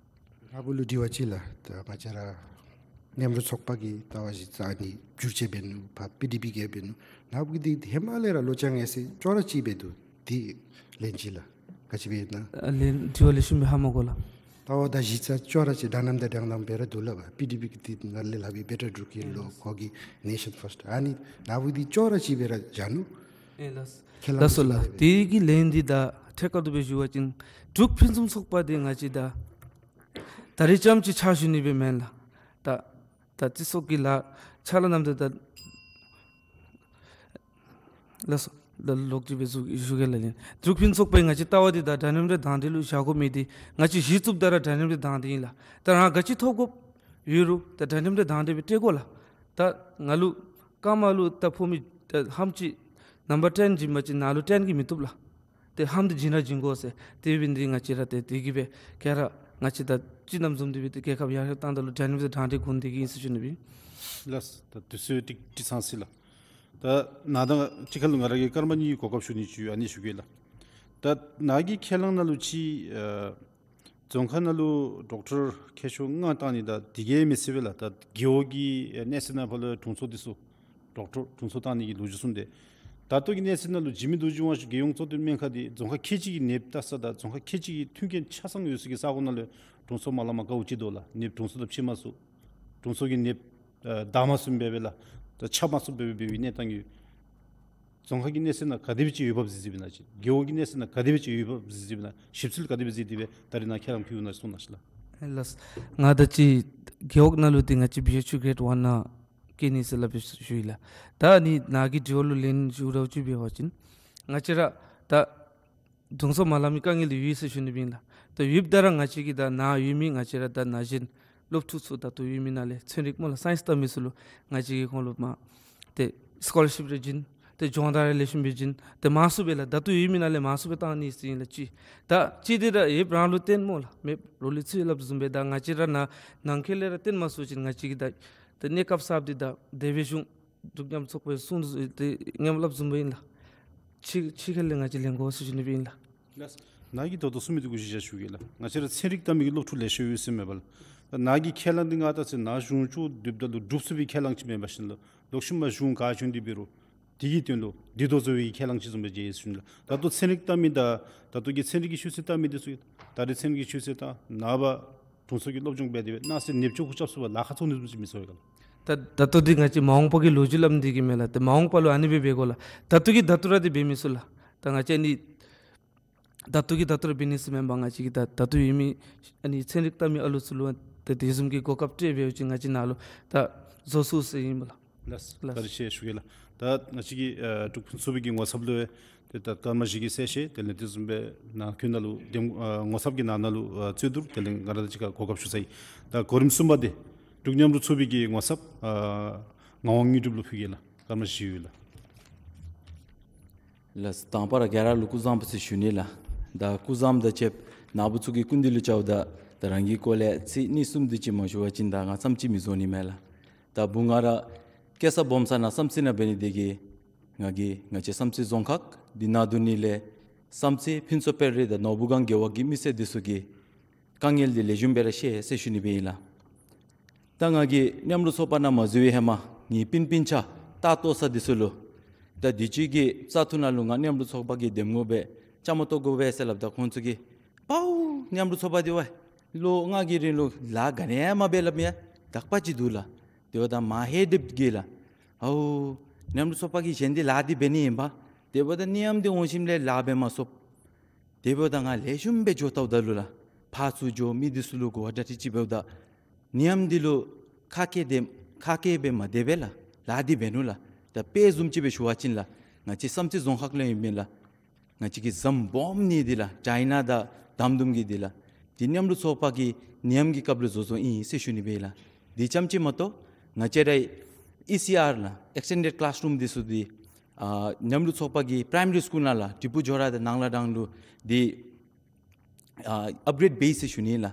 ནཱ་བུ་ལུ་དྲི་བ་ཅིག་ལགས། ད་ང་བཅས་ར་ མཉམ་རུབ་ཚོགས་པ་གི་ལྟ་བ་གཞི་རྩ་ནི་འགྱུར་བཅོས་འབད་ནུག། ཕར་པི་ཌི་པི་གིས་འབད་ནུག། ནཱ་བུ་གིས་འདི་ཧེ་མ་ལས་ར་ལོ་བཅོ་ལྔའི་ཚེ་ཅོག་ར་གཅིག་སྦེ་འདུག། འདི་ལན་གཅིག་ལགས། ག་ཅི་སྦེ་ཨིན་ན། ཨ་ལན་དྲི་བ་ལེགས་ཤོམ་སྦེ་ཧ་མ་གོ་ལགས། ལྟ་བ་དང་གཞི་རྩ་ཅོག་ར་གཅིག། དྲ་མཉམ་དང་དྲང་བདེན་སྦེ་ར་འདུག་ལགས། པི་ཌི་པི་གིས་འདི་ནཱ་ལས་ལྷག་སྦེ་བེ་ཊར་འབྲུག་གི་ལོ་ཁོ་གིས་ནེ་ཤཱན་ཕཱསཊ། ཨ་ནི་ནཱ་བུ་འདི་ཅོག་ར་གཅིག་སྦེ་ར་བཞག་ནུག། ཨེ་ལགས། ཁས་བླངས་ལགས་སོ་ལགས། དེ་གི་ལན་འདི་ད་ཐད་ཀར་དུ་སྦེ་ཞུ་བ་ཅིན་འབྲུག་ཕུན་སུམ་ཚོགས་པ་འདི་ང་བཅས་ད་ད་རིས་རྐྱངམ་ཅིག་ཕྱག་ཞུ་ནི་སྦེ་མེན་ལགས། ད་ད་སྤྱི་ཚོགས་ཀྱི་ལཱ་ཕྱག་ལཱ་གནངམ་ད་ད་ལགས་སོ། ད་ལོག་ཅིག་སྦེ་ཞུ་ཞུ་གེ་ལགས། ཨ་ནི་འབྲུག་ཕུན་སུམ་ཚོགས་པའི་ང་བཅས་ལྟ་བ་འདི་ད་དྲ་མཉམ་དང་དྲང་བདེན་ལུ་བཞག་དགོ་མི་འདི་ང་བཅས་གཞི་བཙུགསཔ་ད་ར་དྲ་མཉམ་དང་དྲང་བདེན་ཨིན་ལགས། ད་རང་ག་ཅི་ཐོབ་དགོཔ་ཡོད་རུང་ད་དྲ་མཉམ་དང་དྲང་བདེན་སྦེ་སྤྲོད་དགོ་ལགས། ད་ང་ལུ་ཀརྨ་ལུ་ད་ཕོག་མི་ད་ལྷམ་ཅིག་ནམ་བར་ཊེན་བྱིན་པ་ཅིན་ནཱ་ལུ་ཊེན་གྱིས་མི་བཏུབ་ལགས། ཏེ་ལྷམ་འདི་བྱིན་ར་བྱིན་དགོ་ཟེར། དེ་འབད་ནི་འདི་ང་བཅས་ར་ཏེ་དེ་གིས་སྦེ་ག་ར་ང་བཅས་ད་སྤྱི་རྣམ་བཟུམ་འདི་སྦེ་ཏེ་རྒྱལ་ཁབ་ཡར་རྒྱས་གཏང་ད་ལུ་དྲ་མཉམ་དང་དྲང་བདེན་དགོ་ནི་འདི་གིས་ཨིན་ཟེར་ཞུ་ནི་སྦེ་ཨིན། ལགས། ད་དུས་ཚོད་ཏིག་ཏིག་ཚང་ཅི་ལགས། ད་ནཱ་དང་གཅིག་ཁར་ལུ་ང་ར་གིས་སྐར་མ་གཉིས་གོ་སྐབས་ཞུ་ནི་ཅིག་ཡོད། ཨ་ནི་ཞུ་གེ་ལགས། ད་ནཱ་གི་ཁས་བླངས་ནང་ལུ་ཅིག་ཨ་རྫོང་ཁག་ནང་ལུ་ཌོག་ཊར་མཁས་མཆོག་ལྔ་བཏང་ནི་ད་དེ་གིས་མི་ཚད་པས་ལགས། ད་རྒེད་འོག་གི་གནས་ཚད་ནང་ཕར་ལུ་དྲུང་འཚོ་འདི་ཚུ་ཌོག་ཊར་དྲུང་འཚོ་བཏང་ནི་གི་ལོ་རྒྱུས་གསུངས་ཏེ། ད་ལྟོ་གི་གནས་ཚད་ནང་ལུ་འཇིགས་མེད་རྡོ་རྗེ་དབང་ཕྱུག་རྒྱལ་ཡོངས་གཙོ་བསྟེན་སྨན་ཁང་འདི་རྫོང་ཁག་ཁལ་གཅིག་གི་ནདཔ་ལྟ་ས་དང་རྫོང་ཁག་ཁལ་གཅིག་གི་མཐུན་རྐྱེན་ཆ་ཚང་ཡོད་ས་གི་ས་གོ་ནང་ལུ་དྲུང་འཚོ་མ་ལང་མ་དཀའཝ་ཅིག་འདུག་ལགས། ནདཔ་དྲུང་འཚོ་དང་ཕྱད་མ་ཚུགས། དྲུང་འཚོ་གིས་ནདཔ་ཨ་བདའ་མ་ཚུགསཔ་སྦེ་སྦེ་ལགས། ད་འཕྱག་མ་ཚུགསཔ་སྦེ་སྦེ་འབད་བའི་གནས་སྟངས་ཡོད། རྫོང་ཁག་གི་གནས་ཚད་ནང་ག་དེ་སྦེ་ཅིག་འོས་འབབ་གཟིགས་གཟིགསཔ་ཨིན་ན་ཅིག། རྒེད་འོག་གི་གནས་ཚད་ནང་ག་དེ་སྦེ་ཅིག་འོས་འབབ་གཟིགས་གཟིགསཔ་ཨིན་ན། ཞིབ་འཚོལ་ག་དེ་སྦེ་མཛད་དེ་སྦེ་ད་རིས་ནཱ་ཁས་བླངས་ཕུལཝ་ཨིན་ན་གསུང་གནང་ཤིག་ལགས། ལགས། ང་ད་ཅི་རྒེད་འོག་ནང་ལུ་འདི་ང་བཅས་བི་ཨེཆ་ཡུ་གེ་རེཌ་ཝན་ནང་བསྐྱལ་ནི་ཟེར་སླབ་སྦེ་ཞུ་ཡི་ལགས། ད་ཨ་ནི་ནཱ་གི་དྲི་བ་ལུ་ལན་ཞུ་ར་ཅིག་འབད་བ་ཅིན་ང་བཅས་ར་ད་དྲུང་འཚོ་མ་ལང་མི་དཀའ་ངལ་འདི་ཡོད་ཟེར་ཞུ་ནི་སྦེ་ཨིན་ལགས། ད་ཡོདཔ་ད་ར་ང་བཅས་ཀྱི་ད་ནཱ་ཡོད་མི་ང་བཅས་ར་ད་ན་གཞོན་སློབ་ཕྲུག་ཚུ་ད་ལྟོ་ཡོད་མི་ནང་ལས་ཚན་རིག་སྨོ་ལགས་སའིནསི་ལྟ་མི་ཚུ་ལུ་ང་བཅས་ཀྱིས་ཁོང་ལུ་མ་ཏེ་སི་ཀོ་ལར་ཤིཔ་རེ་བྱིན། ཏེ་སྦྱོང་བརྡར་རེ་ལེགས་ཤོམ་སྦེ་བྱིན། ཏེ་མང་སུ་སྦེ་ལགས་ད་ལྟོ་ཡོད་མི་ནང་ལས་མང་སུ་སྦེ་བཏང་ནི་ཟེར་ཨིན་ལགས་ཅིག། ད་ཅིག་འདི་ར་ཡོདཔ་རང་ལུ་བརྟེན་སྨོ་ལགས། མེདཔ་རོགས་ལུ་འཚོལ་སླབ་བཟུམ་སྦེ་ད་ང་བཅས་ར་ནཱ་ནང་འཁོད་ལས་ར་བརྟེན་མ་ཚུགས་ཅིན་ང་བཅས་ཀྱི་ད་ཏེ་གནས་སྐབས་གསརཔ་འདི་ད་དེ་སྦེ་གཞུང་འབྲུག་མཉམ་རུབ་ཚོགས་པའི་གསུང་དུ་ཏེ་ངེམ་སླབ་བཟུམ་སྦེ་ཨིན་ལགས། ཕྱི་ཕྱི་ཁ་ལས་ང་བཅས་ལེན་དགོ་ཟེར་ཞུ་ནི་སྦེ་ཨིན་ལགས། ལགས། ནཱ་གིས་ད་ལྟོ་གསུང་མི་འདི་གུ་གཞི་བཞག་ཞུ་གེ་ལགས། ང་བཅས་ར་ཚན་རིག་ལྟ་མི་གི་སློབ་ཕྲུག་ལེ་ཤ་ཡོད་ཟེར་མས་པ་ལགས། ད་ནཱ་གི་ཁས་བླངས་འདི་ང་ད་ཚེ་ནཱ་གཞུང་ཕྱོགས་སྡོདཔ་ད་ལུ་སྒྲུབ་ཚུགས་པའི་ཁས་བླངས་ཅིག་མེན་པ་བཞིན་ལུ་ལོག་ཤུལ་མ་གཞུང་ག་བྱོན་ཏེ་འབད་རུང་དེ་གི་དོན་ལུ་འདི་ལྟོ་བཟོ་བའི་ཁས་བླངས་ཅིག་བཟུམ་སྦེ་མཇལ་ཡི་ཟེར་ཞུ་ནི་ལགས། ད་ལྟོ་ཚན་རིག་ལྟ་མི་དང་ད་ལྟོ་གི་ཚན་རིག་གི་ཤུལ་རྩེད་ལྟ་མི་འདི་ཚུ་ད་རེས་ཚན་རིག་གི་ཤུལ་རྩེད་དང་ནངས་པ་དྲུང་འཚོ་གི་སློབ་སྦྱོང་འབད་དེ་སྦེ་གནངས་ཚེ་ནདཔ་ཚུ་གུ་རྐྱབ་ཚུགས་པར་ལཱ་ཁག་ཚུགས་ནི་བཟུམ་ཅིག་མི་ཚོར་ག་ལགས། ད་ད་ལྟོ་འདི་ང་བཅས་མ་འོངས་པ་གི་ལོ་རྒྱུས་སླབ་ནི་འདི་གིས་མས་ལགས། ཏེ་མ་འོངས་པ་ལུ་ཨ་ནི་སྦེ་འབད་དགོ་ལགས། ད་ལྟོ་གི་ད་ལྟོ་ར་འདི་འབད་མི་ཚུགས་ལགས། ད་ང་བཅས་ཨ་ནི་ད་ལྟོ་གི་ད་ལྟོ་ར་འབད་ནི་ཟེར་མེན་པར་ང་བཅས་ཀྱི་ད་ད་ལྟོ་ཡོད་མི་ཨ་ནི་ཚན་རིག་ལྟ་མི་ཨ་ལུ་ཚུ་ལུ་ད་དེ་བཟུམ་གྱི་གོ་སྐབས་སྤྲོད་འབད་བ་ཅིན་ང་བཅས་ནཱ་ལུ་ད་བཟོ་ཚུགས་ཟེར་ཨིན་པས་ལགས། ལགས། ལགས། བཀའ་དྲིན་ཆེ་ཞུ་གེ་ལགས། ད་ང་བཅས་ཀྱི་ཨ་འབྲུག་ཕུན་སུམ་ཚོགས་པའི་གི་ངོ་ཚབ་ལུ་ཏེ་ད་སྐར་མ་བཞི་གི་གསལ་བཤད་དེ་ལས་དེ་བཟུམ་སྦེ་ནཱ་ཁུལ་ནང་ལུ་འདེམས་ཨ་ངོ་ཚབ་ཀྱི་ནང་ན་ལུ་ཨ་རྩོད་བསྡུར་དེ་ལས་ང་ར་དང་གཅིག་ཁར་གོ་སྐབས་ཞུ་ཚར་ཡི། ད་གོ་རིམ་གསུམ་པ་འདི་འབྲུག་མཉམ་རུབ་ཚོགས་པའི་གི་ངོ་ཚབ་ཨ་ངག་དབང་དངོས་གྲུབ་ལུ་ཕུལ་གེ་ལགས། སྐར་མ་བཞི་ཡོད་ལགས། ལགས། དང་པ་ར་ག་ར་ལུ་སྐུ་གཟུགས་བཟང་པོ་ཟེར་ཞུ་ནི་ལགས། ད་སྐུ་གཟུགས་བཟང་པོ་དང་བཅསཔ་ནཱ་བུ་ཚུ་གི་སྐུ་མདུན་ལུ་བཅརཝ་ད་ད་རང་གི་སྐོར་ལས་ཚིག་གཉིས་གསུམ་དེ་ཅིག་མ་ཞུ་བ་ཅིན་ད་ང་བསམ་ཅིག་མི་བཟོ་ནི་མས་ལགས། ད་བུ་ང་ར་སྐྱེས་ས་སྦོམ་ས་ནཱ་བསམ་རྩེ་ནང་འབད་ནི་དེ་གིས་ང་གིས་ང་བཅས་བསམ་རྩེ་རྫོང་ཁག་འདི་ནང་སྡོད་ནི་ལས་བསམ་རྩེ་ཕུན་ཚོགས་དཔལ་རི་དང་ནོར་བུ་སྒང་རྒེད་འོག་གི་མི་སེར་འདི་ཚུ་གི་དཀའ་ངལ་འདི་ལེགས་ཤོམ་སྦེ་ར་ཤེས་ཟེར་ཞུ་ནི་སྦེ་ཨིན་ལགས། ད་ང་གིས་མཉམ་རུབ་ཚོགས་པ་ནང་མ་འཛུལ་བའི་ཧེ་མ་ངེའི་སྤུན་སྤུན་ཆ་ལྟ་བཏོག་ས་འདི་ཚུ་ལུ་ད་དུས་ཅི་གི་བཙག་འཐུ་ནང་ལུ་ང་མཉམ་རུབ་ཚོགས་པ་གི་འདེམས་ངོ་སྦེ་བཅའ་མར་གཏོགས་དགོ་པས་ཟེར་སླབ་ད་ཁོང་ཚུ་གིས་པའོ་མཉམ་རུབ་ཚོགས་པ་འདི་ཝའི་ལོ་ལྔ་གི་རིང་ལུ་ལཱ་ག་ནི་ཡང་མ་འབད་སླབ་མི་ཡང་དག་པ་ཅིག་འདུག་ལགས། དེ་འབདཝ་ད་མ་ཧེ་དེབ་གིས་ལགས། ཨའོ་མཉམ་རུབ་ཚོགས་པ་གིས་གཞན་འདི་ལཱ་འདི་འབད་ནི་ཨིན་པས། དེ་འབདཝ་ད་ནི་ཡམ་འདི་འོང་ཞིནམ་ལས་ལཱ་འབད་མ་ཚུགས། དེ་འབདཝ་ད་ང་ལེགས་ཤོམ་སྦེ་འགྱོ་བལྟཝ་ད་ལུ་ལགས། ཕར་ཚུར་འགྱོ་མི་འདི་ཚུ་ལུ་གོ་བ་ད་ཏི་ཅིག་འབདཝ་ད་ནི་ཡམ་འདི་ལུ་ཁ་སྐད་འདི་ཁ་སྐད་སྦེ་མ་སྡོད་པས་ལགས། ལཱ་འདི་འབད་ནུག་ལགས། ད་དཔེ་བཟུམ་ཅིག་སྦེ་ཞུ་བ་ཅིན་ལགས། ང་བཅས་བསམ་རྩེ་རྫོང་ཁག་ལས་ཨིན་མས་ལགས། ང་བཅས་ཀྱི་ཟམ་སྦོམ་ནི་འདི་ལགས་ཅའི་ན་དང་དམ་དུམ་གྱི་འདི་ལགས། འདི་མཉམ་རུབ་ཚོགས་པ་གིས་ནི་ཡམ་གྱི་སྐབས་ལུ་བཟོ་བཟོཝ་ཨིན་ཟེར་ཞུ་ནི་སྦེ་ལགས། འདི་ཙམ་ཅིག་མ་གཏོགས་ང་བཅས་རའི་ཨི་སི་ཨར་ལགས་ཨེགསི་ཊེན་ཌེཌ་ཀི་ལཱསི་རུམ་འདི་ཚུ་འདི་ཨ་མཉམ་རུབ་ཚོགས་པ་གིས་པ་རའི་མ་རི་སི་ཀུལ་ནང་ལགས་ཏི་པུ་ཇོ་ར་དང་ནང་ལ་དང་ལུ་འདི་ཨ་ཨཔ་གྲེཌ་འབད་ཡི་ཟེར་ཞུ་ནི་ལགས།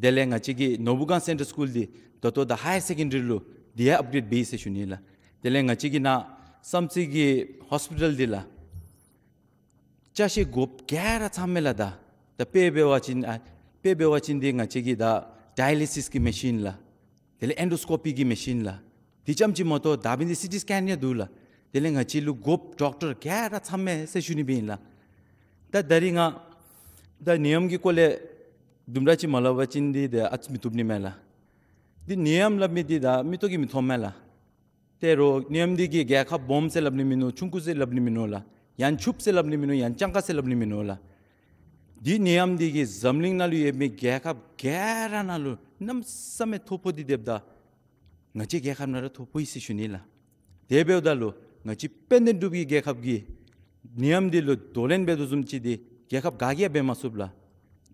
དེ་ལས་ང་བཅས་ཀྱི་ནོར་བུ་སྒང་སེན་ཊལ་སི་ཀུལ་འདི་ད་ལྟོ་ད་ཧའི་ཡར་སེ་ཀེན་ཌ་རི་ལུ་འདི་ཡང་ཨཔ་གྲེཌ་འབད་ཡི་ཟེར་ཞུ་ནི་ལགས། དེ་ལས་ང་བཅས་ཀྱི་ནཱ་བསམ་རྩེ་གི་ཧོསི་པི་ཊལ་འདི་ལགས་ཅ་ཆས་དགོཔ་ག་ར་ཚང་མས་ལགས། ད་ད་དཔེ་འབད་བ་ཅིན་ཨ་དཔེ་འབད་བ་ཅིན་འདི་ང་བཅས་ཀྱི་ད་ཌ་ཡ་ལི་སིས་ཀྱི་མེ་ཤིན་ལགས། དེ་ལས་ཨེན་ཌོ་སི་ཀོ་པི་གི་མེ་ཤིན་ལགས། དེ་རྐྱངམ་ཅིག་མ་གཏོགས་ད་འབདན་འདི་སི་ཊི་སི་ཀེན་ཡང་འདུག་ལགས། དེ་ལས་ང་བཅས་ལུ་དགོཔ་ཌོག་ཊར་ག་ར་ཚངམ་མས་ཟེར་ཞུ་ནི་སྦེ་ཨིན་ལགས། ད་ད་རིས་ང་ད་ནད་ཡམས་ཀྱི་སྐོར་ལས་དུམ་གྲ་ཅིག་མ་སླབ་པ་ཅིན་འདི་ད་ཨ་ཙི་མི་བཏུབ་ནི་མས་ལགས། འདི་ནད་ཡམས་སླབ་མི་འདི་ད་མིག་ཏོ་གིས་མི་མཐོངམ་མས་ལགས། ཏེ་རོགས་ནད་ཡམས་འདི་གིས་རྒྱལ་ཁབ་སྦོམ་ཟེར་སླབ་ནི་མིན་ནུག། ཆུང་ཀུ་ཟེར་སླབ་ནི་མིན་ནུག་ལགས། ཡང་ཆུབ་ཟེར་སླབ་ནི་མིན་ནུག། ཡང་སྤྱང་ཀ་ཟེར་སླབ་ནི་མིན་ནུག་ལགས། འདི་ནད་ཡམས་འདི་གིས་འཛམ་གླིང་ནང་ལུ་ཡོད་མི་རྒྱལ་ཁབ་ག་ར་ནང་ལུ་གནམ་མེད་ས་མེད་ཐོ་ཕོག་སྟེ་སྡོདཔ་ད་ང་བཅས་རྒྱལ་ཁབ་ནང་ར་ཐོ་ཕོག་ཡི་ཟེར་ཞུ་ནི་ལགས། དེ་འབདཝ་ད་ལུ་ང་བཅས་དཔལ་ལྡན་འབྲུག་པའི་རྒྱལ་ཁབ་ཀྱིས་ནད་ཡམས་འདི་ལུ་གདོང་ལེན་འབད་དོ་བཟུམ་ཅིག་འདི་རྒྱལ་ཁབ་ག་གིས་ཡང་འབད་མ་ཚུགས་ལགས།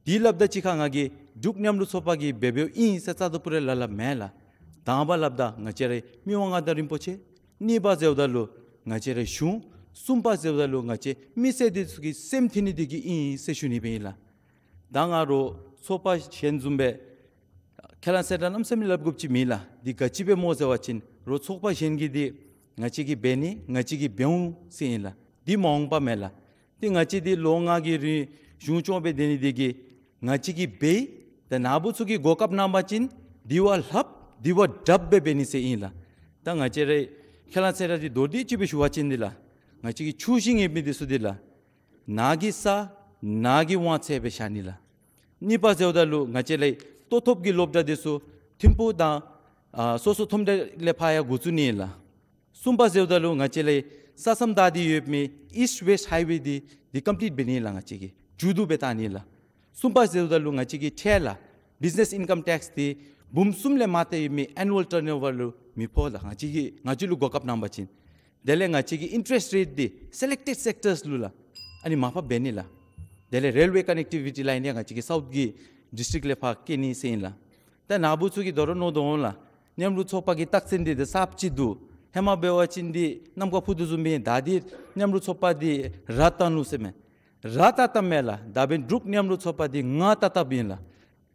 འདི་སླབ་ད་གཅིག་ཁར་ང་གིས་འབྲུག་མཉམ་རུབ་ཚོགས་པ་གིས་འབད་འབདཝ་ཨིན་ཟེར་རྩ་དང་པོ་ར་ལགས་ལགས་མེན་ལགས། དང་པ་སླབ་ད་ང་བཅས་རའི་མི་དབང་མངའ་བདག་རིན་པོ་ཆེ། གཉིས་པ་ཟེརཝ་ད་ལུ་ང་བཅས་རའི་གཞུང་། གསུམ་པ་ཟེརཝ་ད་ལུ་ང་བཅས་མི་སེར་འདི་ཚུ་གི་སེམས་མཐུན་ནི་འདི་གིས་ཨིན་ཟེར་ཞུ་ནི་སྦེ་ཨིན་ལགས། ད་ང་རོགས་ཚོགས་པ་གཞན་བཟུམ་སྦེ་ཁས་བླངས་གསལ་བསྒྲགས་གནམ་མེད་ས་མེད་སླབ་དགོཔ་ཅིག་མེད་ལགས། འདི་ག་ཅི་སྦེ་སྨོ་ཟེར་བ་ཅིན་རོགས་ཚོགས་པ་གཞན་གྱིས་འདི་ང་བཅས་ཀྱིས་འབད་ནི་ང་བཅས་ཀྱིས་འབད་འོང་ཟེར་ཨིན་ལགས། འདི་མ་འོངས་པ་མེན་ལགས། ཏེ་ང་བཅས་འདི་ལོ་ལྔ་གི་རིང་གཞུང་སྐྱོང་སྦེ་སྡོད་ནི་འདི་གིས་ང་བཅས་ཀྱིས་འབད། ད་ནཱ་བུ་ཚུ་གིས་གོ་སྐབས་གནང་པ་ཅིན་འདི་བ་ལྷགཔ་འདི་བ་དྲགཔ་སྦེ་འབད་ནི་ཟེར་ཨིན་ལགས། ད་ང་བཅས་རའི་ཁས་བླངས་གསལ་བསྒྲགས་འདི་མདོར་བསྡུས་ཅིག་སྦེ་ཞུ་བ་ཅིན་འདི་ལགས། ང་བཅས་ཀྱི་ཆུ་ཤིང་ཡོད་མི་འདི་ཚུ་འདི་ལགས། ནཱ་གི་ས་ནཱ་གི་དབང་ཚད་སྦེ་བཞག་ནི་ལགས། གཉིས་པ་ཟེརཝ་ད་ལུ་ང་བཅས་ལས་ལྟོ་ཐོབ་ཀྱི་སློབ་གྲྭ་འདི་ཚུ་ཐིམ་ཕུག་དང་ཨ་སོ་སོ་ཐོབ་གྲྭ་ལས་ཕར་ཡང་འགོ་བཙུགས་ནི་ལགས། གསུམ་པ་ཟེརཝ་ད་ལུ་ང་བཅས་ལས་ས་མཚམས་བདའ་སྟེ་ཡོད་མི་ཨིསཊ་ཝེསཊ་ཧའི་ཝེ་འདི་འདི་ཀམ་པི་ལིཊ་འབད་ནི་ལགས། ང་བཅས་ཀྱིས་མཇུག་བསྡུ་སྦེ་བཏང་ནི་ལགས། གསུམ་པ་ཟེརཝ་ད་ལུ་ང་བཅས་ཀྱི་ཁྲལ་ལགས། བིཛ་ནེསི་ཨིན་ཀམ་ཊེགསི་འདི་འབུམ་གསུམ་ལས་མར་ཏེ་ཡོད་མི་ཨེ་ནུ་ཝལ་ཊར་ནོ་ཝར་ལུ་མི་ཕོག་ལགས། ང་བཅས་ཀྱིས་ང་བཅས་ལུ་གོ་སྐབས་གནང་པ་ཅིན། དེ་ལས་ང་བཅས་ཀྱི་ཨིན་ཊ་རེསཊ་རེཊ་འདི་སི་ལེཀ་ཊེཌ་སེཀ་ཊརསི་ལུ་ལགས། ཨ་ནི་མར་ཕབ་འབད་ནི་ལགས། དེ་ལས་རེལ་ཝེ་ཀ་ནེག་ཊི་བི་ཊི་ལའིན་ཡང་ང་བཅས་ཀྱི་སའུཐ་ཀྱི་ཌིསི་ཊིཀ་ལས་ཕར་བསྐྱལ་ནི་ཟེར་ཨིན་ལགས། ད་ནཱ་བུ་ཚུ་གིས་དོ་རུང་མནོ་དོ་འོང་ལགས། མཉམ་རུབ་ཚོགས་པ་གི་རྟགས་མཚན་འདི་ད་གསརཔ་ཅིག་འདུག། ཧེ་མ་འབད་བ་ཅིན་འདི་གནམ་ཁར་འཕུར་དོ་བཟུམ་སྦེ་ཨིན། ད་འདི་མཉམ་རུབ་ཚོགས་པ་འདི་ར་བཏང་ནུག་ཟེར་མས། ར་བཏང་བཏངམ་མས་ལགས། ད་འབདན་འབྲུག་མཉམ་རུབ་ཚོགས་པ་འདི་རྔ་བཏང་བཏངམ་ཨིན་ལགས།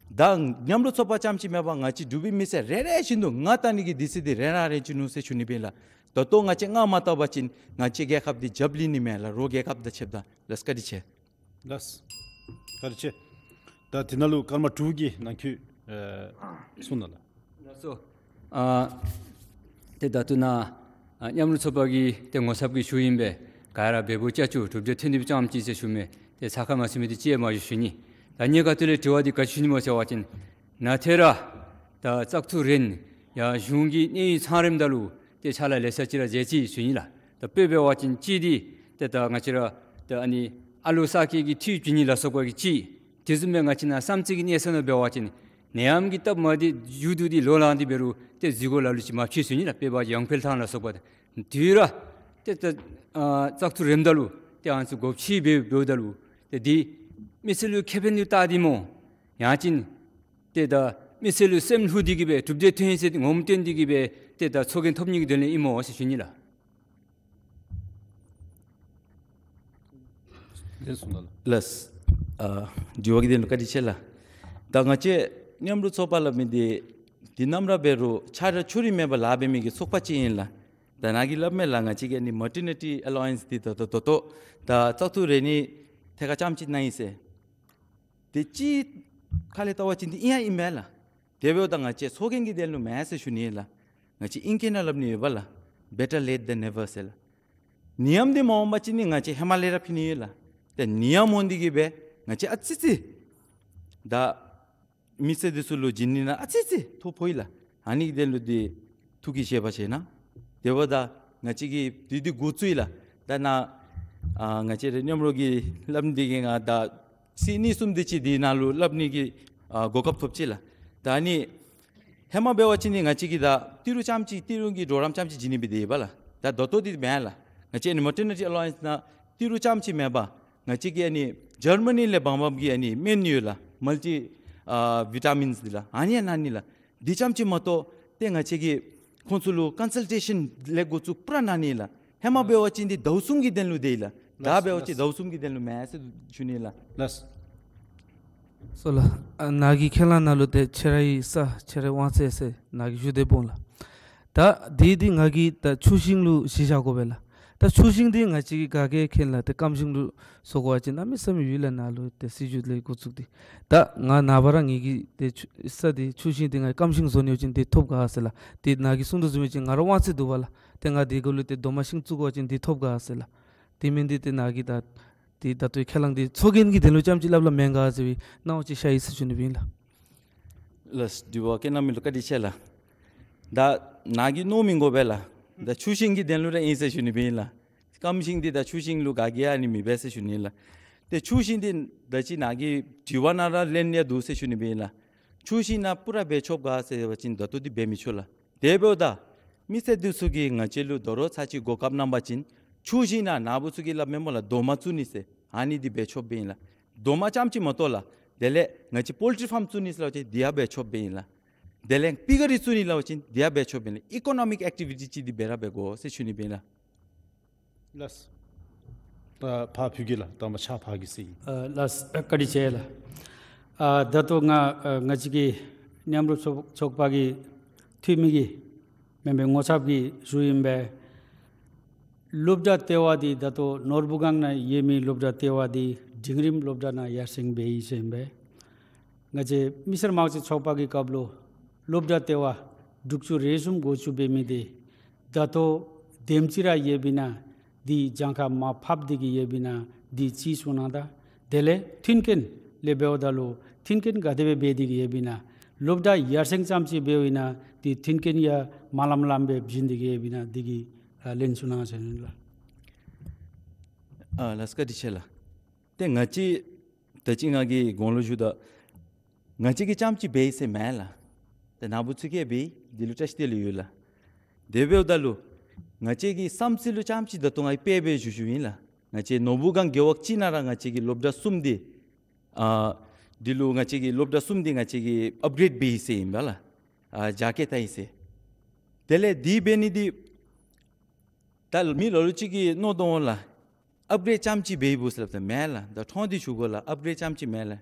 ད་མཉམ་རུབ་ཚོགས་པ་རྐྱངམ་ཅིག་མེན་པར་ང་བཅས་འབྲུག་པའི་མི་སེར་རེ་རེ་བཞིན་དུ་རྔ་བཏང་ནི་གི་དུས་ཚོད་འདི་རན་ར་རན་ཅི་ནུག་ཟེར་ཞུ་ནི་སྦེ་ཨིན་ལགས། ད་ལྟོ་ང་བཅས་རྔ་མ་བཏང་པ་ཅིན་ང་བཅས་རྒྱལ་ཁབ་འདི་རྒྱབ་ལུས་ནི་མས་ལགས། རོགས་རྒྱལ་ཁབ་དང་ཕྱདཔ་ད་ལགས། བཀའ་དྲིན་ཆེ། ལགས། བཀའ་དྲིན་ཆེ། ད་དེ་ནང་ལུ་སྐར་མ་དྲུག་གི་ནང་འཁོད་ཨེ་གསུང་གནང་ལགས། ལགས་སོ། ཨ་ཏེ་ད་ལྟོ་ནཱ་ཨ་མཉམ་རུབ་ཚོགས་པ་གི་ཏེ་ངོ་ཚབ་ཀྱིས་ཞུཝ་ཨིན་པས། ག་ར་འབདཝ་ཅ་ཅུ་གྲུབ་འབྲས་ཐོན་ནི་སྦེ་རྐྱངམ་ཅིག་ཟེར་ཞུ་མི་ཏེ་ཚ་ཁ་མ་ཚུད་མི་འདི་ཅིག་ཡང་མ་ཞུ་ཞུ་ནི། ད་ངེའི་ཁ་ཐུག་ལས་དྲི་བ་འདི་ག་ཅི་ཞུ་ནི་སྨོ་ཟེར་བ་ཅིན་ནཱ་ཏེ་ར་ད་བཙག་འཐུ་རན་ཡར་གཞུང་གི་གནས་ཡུན་ཚང་རནམ་ད་ལུ་ཏེ་ཕྱག་ལཱ་ལེ་ཤ་ཅིག་ར་མཛད་ཅི་ཞུ་ནི་ལགས། ད་དཔེ་འབད་བ་ཅིན་གཅིག་འདི་ཏེ་ད་ང་བཅས་ར་ད་ཨ་ནི་ཨ་ལོ་གསར་སྐྱེས་ཀྱི་འཐུས་བྱིན་ནི་ལ་སོགས་པ་གི་གཅིག། དེ་བཟུམ་སྦེ་ང་བཅས་ནཱ་བསམ་རྩེ་གི་གནས་ཚད་ནང་འབད་བ་ཅིན་ནད་ཡམས་ཀྱི་སྟབས་མ་བདེ་མཇུག་བསྡུ་སྟེ་ལོ་ལངས་ཏེ་འབད་རུང་ཏེ་འཛུལ་སྒོ་ལ་ལུ་ཅིག་མ་ཕྱེ་ཞུ་ནི་ལགས། དཔེ་འབད་ཡང་འཕེལ་ཐང་ལ་སོགས་པ་དེ་དུས་ར་ཏེ་ད་ཨ་བཙག་འཐུ་རནམ་ད་ལུ་ཏེ་ཨ་ནི་ཚུ་སྒོ་ཕྱེ་སྦེ་འབདཝ་ད་ལུ་ཏེ་འདི་མི་སེར་ལུ་ཁེ་ཕན་ལུ་བལྟ་སྟེ་སྨོ། ཡང་ཅིན་ཏེ་ད་མི་སེར་ལུ་སེམས་ལྷོད་དེ་གིས་སྦེ་གྲུབ་འབྲས་ཐོན་ཡི་ཟེར་ངོམ་སྟོན་ཏེ་གིས་སྦེ་ཏེ་ད་ཚོགས་རྒྱན་ཐོབ་ནི་གི་དོན་ལས་ཨིན་སྨོ་ཟེར་ཞུ་ནི་ལགས། ལགས། ཨ་དྲི་བ་གི་དོན་ལུ་བཀའ་དྲིན་ཆེ་ལགས། ད་ང་བཅས་མཉམ་རུབ་ཚོགས་པ་སླབ་མི་འདི་འདི་ནམ་ར་འབད་རུང་ཆ་ར་ཆུ་རིན་མེད་པར་ལཱ་འབད་མི་གི་ཚོགས་པ་ཅིག་ཨིན་ལགས། ད་ནཱ་གིས་སླབ་མས་ལགས། ང་བཅས་ཀྱི་ཨ་ནི་མཊར་ནི་ཊི་ཨ་ལོ་ཝེནསི་འདི་ད་ད་ད་ལྟོ་ད་བཙག་འཐུ་རན་ནི་ཐད་ཁར་རྐྱངམ་ཅིག་གནང་ཡི་ཟེར། དེ་ཅིག་ཁ་ལས་བལྟ་བ་ཅིན་འདི་ཨིན་ཡང་ཨིན་མས་ལགས། དེ་འབདཝ་ད་ང་བཅས་ཚོགས་རྒྱན་གྱི་དོན་ལུ་མེན་ཟེར་ཞུ་ནི་ལགས། ང་བཅས་ཨིང་སྐད་ནང་སླབ་ནི་ཡོད་པ་ལགས། Better late than never ཟེར་ལགས། ནད་ཡམས་འདི་མ་འོང་པ་ཅིན་ནི་ང་བཅས་ཧེ་མ་ལས་ར་ཕུལ་ནི་ཡོད་ལགས། ཏེ་ནད་ཡམས་འོང་སྟེ་གིས་སྦེ་ང་བཅས་ཨ་ཙི་ཙི་ད་མི་སེར་འདི་ཚུ་ལུ་བྱིན་ནི་ནང་ཨ་ཙི་ཙི་ཐོ་ཕོག་ཡི་ལགས། ཨ་ནི་གི་དོན་ལུ་འདི་ཐུགས་ཀྱིས་བཞེས་པ་བྱས་གནང་། དེ་འབདཝ་ད་ང་བཅས་ཀྱིས་འདི་འདི་འགོ་བཙུགས་ཡི་ལགས། ད་ནཱ་ཨ་ང་བཅས་རའི་མཉམ་རོགས་ཀྱིས་སླབ་ནི་འདི་གིས་ང་ད་ཚིག་གཉིས་གསུམ་དེ་ཅིག་འདི་ནང་ལུ་སླབ་ནི་གི་ཨ་གོ་སྐབས་ཐོབ་ཅི་ལགས། ད་ཨ་ནི་ཧེ་མ་འབད་བ་ཅིན་ནི་ང་བཅས་ཀྱིས་ད་ཏི་རུ་རྐྱངམ་ཅིག་ཏི་རུ་གི་གྲོགས་རམ་རྐྱངམ་ཅིག་བྱིན་ནི་སྦེ་སྡོད་ཡི་པ་ལགས། ད་ད་ལྟོ་འདི་མེན་ལགས། ང་བཅས་ཨ་ནི་མཊར་ནི་ཊི་ཨ་ལོ་ཝེནསི་ནང་ཏི་རུ་རྐྱངམ་ཅིག་མེན་པར་ང་བཅས་ཀྱིས་ཨ་ནི་ཇར་མ་ནི་ལས་འབག་འབགཔ་གི་ཨ་ནི་སྨན་ཡོད་ལགས། མལ་ཊི་ཨ་བི་ཊ་མིནསི་འདི་ལགས། ཨ་ནི་ཡང་གནང་ནི་ལགས། འདི་རྐྱངམ་ཅིག་མ་གཏོགས་ཏེ་ང་བཅས་ཀྱིས་ཁོང་ཚུ་ལུ་ཀོན་སཱལ་ཊེ་ཤཱན་ལས་འགོ་བཙུགས་པུ་ར་གནང་ནི་ལགས། ཧེ་མ་འབད་བ་ཅིན་འདི་ཟླཝ་གསུམ་གྱི་དོན་ལུ་དེ་ལགས། ད་ལགས། འབད་བ་ཅིན་ལགས། ཟླཝ་གསུམ་གྱི་དོན་ལུ་མེན་ཟེར་ཞུ་ནི་ལགས། ལགས། སོ་ལགས། ཨ་ནཱ་གི་ཁས་བླངས་ནང་ལུ་ཏེ་ཁྱེད་རའི་ས་ཁྱེད་རའི་དབང་ཚད་ཟེར་ནཱ་གིས་ཞུ་དེ་སྦོམ་ལགས། ད་འདི་འདི་ང་གིས་ད་ཆུ་ཤིང་ལུ་གཞི་བཞག་དགོ་པས་ལགས། ད་ཆུ་ཤིང་འདི་ང་བཅས་ཀྱིས་ག་གིས་མཁྱེན་ལགས། ཏེ་སྐམ་ཤིང་ལུ་བཟོ་དགོ་པ་ཅིན་གནམ་མེད་ས་མེད་ཡོད་ལགས། ནཱ་ལུ་ཏེ་སྲིད་བྱུས་ལས་འགོ་བཙུགས་ཏེ། ད་ང་ནངས་པ་ར་ངེ་གི་ཏེ་ཆུ་ས་འདི་ཆུ་ཤིང་འདི་ང་སྐམ་ཤིང་བཟོ་ནི་ཡོད་པ་ཅིན་འདི་ཐོབ་ག་ཟེར་ལགས། ཏེ་ནཱ་གིས་གསུང་དོ་བཟུམ་ཅིག་ང་ར་དབང་ཚད་འདུག་པ་ལགས། ཏེ་ང་འདི་གུ་ལུ་ཏེ་རྡོག་མ་ཤིང་བཙུགས་དགོ་པ་ཅིན་འདི་ཐོབ་ག་ཟེར་ལགས། དེ་མིན་འདི་ཏེ་ནཱ་གིས་ད་ཏེ་ད་ལྟོའི་ཁས་བླངས་འདི་ཚོགས་རྒྱན་གྱི་དོན་ལུ་ཙམ་ཅིག་སླབ་སླབ་མེན་ག་ཟེར་བའི་སྣང་བ་ཅིག་ཤར་ཡི་ཟེར་ཞུ་ནི་སྦེ་ཨིན་ལགས། ལགས། དྲི་བ་བཀོད་གནང་མི་ལུ་བཀའ་དྲིན་ཆེ་ལགས། ད་ནཱ་གིས་མནོ་མི་དགོ་པས་ལགས། ད་ཆུ་ཤིང་གི་དོན་ལུ་ར་ཨིན་ཟེར་ཞུ་ནི་སྦེ་ཨིན་ལགས། སྐམ་ཤིང་འདི་དང་ཆུ་ཤིང་ལུ་ག་གིས་ཨ་ནི་མི་འབད་ཟེར་ཞུ་ནི་ལགས། ཏེ་ཆུ་ཤིང་འདི་ད་ཅི་ནཱ་གི་དྲི་བ་ནང་ར་ལན་ཡང་འདུག་ཟེར་ཞུ་ནི་སྦེ་ཨིན་ལགས། ཆུ་ཤིང་ནང་པུ་ར་འབད་ཆོགཔ་ག་ཟེར་བ་ཅིན་ད་ལྟོ་འདི་འབད་མི་ཆོག་ལགས། དེ་འབདཝ་ད་མི་སེར་འདི་ཚུ་གིས་ང་བཅས་ལུ་དོ་རུང་ཚར་གཅིག་གོ་སྐབས་གནང་པ་ཅིན་ཆུ་ཤིང་ནང་ནཱ་བུ་ཚུ་གིས་སླབ་མི་སྨོ་ལགས། རྡོག་མ་བཙུགས་ནི་ཟེར་ཨ་ནི་འདི་འབད་ཆོགཔ་སྦེ་ཨིན་ལགས། རྡོག་མ་རྐྱངམ་ཅིག་མ་གཏོགས་ལགས། དེ་ལས་ང་བཅས་པོལ་ཊི་ཕཱམ་བཙུགས་ནི་ཟེར་སླབ་པ་ཅིན་འདི་ཡང་འབད་ཆོགཔ་སྦེ་ཨིན་ལགས། དེ་ལས་པི་ཀ་རི་བཙུགས་ནི་སླབ་པ་ཅིན་འདི་ཡང་འབད་ཆོགཔ་སྦེ་ཨིན་ལགས། ཨི་ཀོ་ནོ་མིག་ཨེག་ཊི་བི་ཊི་ཅིག་འདི་འབད་ར་འབད་དགོ་ཟེར་ཞུ་ནི་སྦེ་ཨིན་ལགས། ལགས། ད་ཕར་ཕུལ་གེ་ལགས། ད་མ་ཕྱག་ཕར་གི་ཟེར་ཨིན། ཨ་ལགས། བཀའ་དྲིན་ཆེ་ལགས། ཨ་ད་ལྟོ་ང་ཨ་ང་བཅས་ཀྱི་མཉམ་རུབ་ཚོགས་ཚོགས་པ་གི་འཐུས་མི་གི་མེན་པའི་ངོ་ཚབ་ཀྱིས་ཞུཝ་ཨིན་པས། སློབ་གྲྭ་ལྟེ་བ་འདི་ད་ལྟོ་ནོར་བུ་སྒང་ནང་ཡོད་མི་སློབ་གྲྭ་ལྟེ་བ་འདི་འབྲིང་རིམ་སློབ་གྲྭ་ནང་ཡར་སེང་འབད་ཡི་ཟེར་ཨིན་པས། ང་བཅས་མི་སེར་དམངས་གཙོའི་ཚོགས་པ་གི་སྐབས་ལུ་སློབ་གྲྭ་ལྟེ་བ་དྲུག་ཅུ་རེ་གསུམ་འགོ་བཙུགས་འབད་མི་འདི་ད་ལྟོ་དེམ་ཅིག་ར་ཡོདཔ་ཨིན་ན་འདི་གྱངས་ཁ་མར་ཕབ་སྟེ་གི་ཡོདཔ་ཨིན་ན་འདི་ཅིག་གསུང་གནང་དང་། དེ་ལས་མཐུན་རྐྱེན་ལས་འབདཝ་ད་ལུ་མཐུན་རྐྱེན་ག་དེ་སྦེ་འབད་དེ་གི་ཡོདཔ་ཨིན་ན། སློབ་གྲྭ་ཡར་སེང་ཙམ་ཅིག་འབདཝ་ཨིན་ན་འདི་མཐུན་རྐྱེན་ཡང་མ་ལམ་ལམ་སྦེ་བྱིན་ཏེ་གི་ཡོདཔ་ཨིན་ན། འདི་གི་ཨ་ལན་གསུང་གནང་ཟེར་ཨིན་ལགས། ཨ་ལགས། བཀའ་དྲིན་ཆེ་ལགས། ཏེ་ང་བཅས་ད་ཅི་ང་གིས་གོང་ལུ་ཞུ་དོ། ང་བཅས་ཀྱིས་རྐྱངམ་ཅིག་འབད་ཡི་ཟེར་མེན་ལགས། ཏེ་ནཱ་བུ་ཚུ་གིས་འབད་ཡི། འདི་ལུ་བཀྲ་ཤིས་བདེ་ལེགས་ཡོད་ལགས། དེ་འབདཝ་ད་ལུ་ང་བཅས་ཀྱི་བསམ་རྩེ་ལུ་རྐྱངམ་ཅིག་ད་ལྟོ་ང་གིས་དཔེ་སྦེ་ཞུ་ཞུཝ་ཨིན་ལགས། ང་བཅས་ནོར་བུ་སྒང་རྒེད་འོག་གཅིག་ནང་ར་ང་བཅས་ཀྱི་སློབ་གྲྭ་གསུམ་འདི་ཨ་འདི་ལུ་ང་བཅས་ཀྱི་སློབ་གྲྭ་གསུམ་འདི་ང་བཅས་ཀྱིས་ཨཔ་གྲེཌ་འབད་ཡི་ཟེར་ཨིན་པས་ལགས། ཨ་རྒྱ་སྐྱེད་བཏང་ཡི་ཟེར། དེ་ལས་འདི་འབད་ནི་འདི་ད་མི་ལ་ལུ་ཅིག་གིས་མནོ་དོ་འོང་ལགས། ཨཔ་གྲེཌ་རྐྱངམ་ཅིག་འབད་ཡི་བོ་ཟེར་སླབ་ད་མེན་ལགས། ད་ཐོང་འདི་ཞུ་དགོ་ལགས། ཨཔ་གྲེཌ་རྐྱངམ་ཅིག་མེན་ལགས།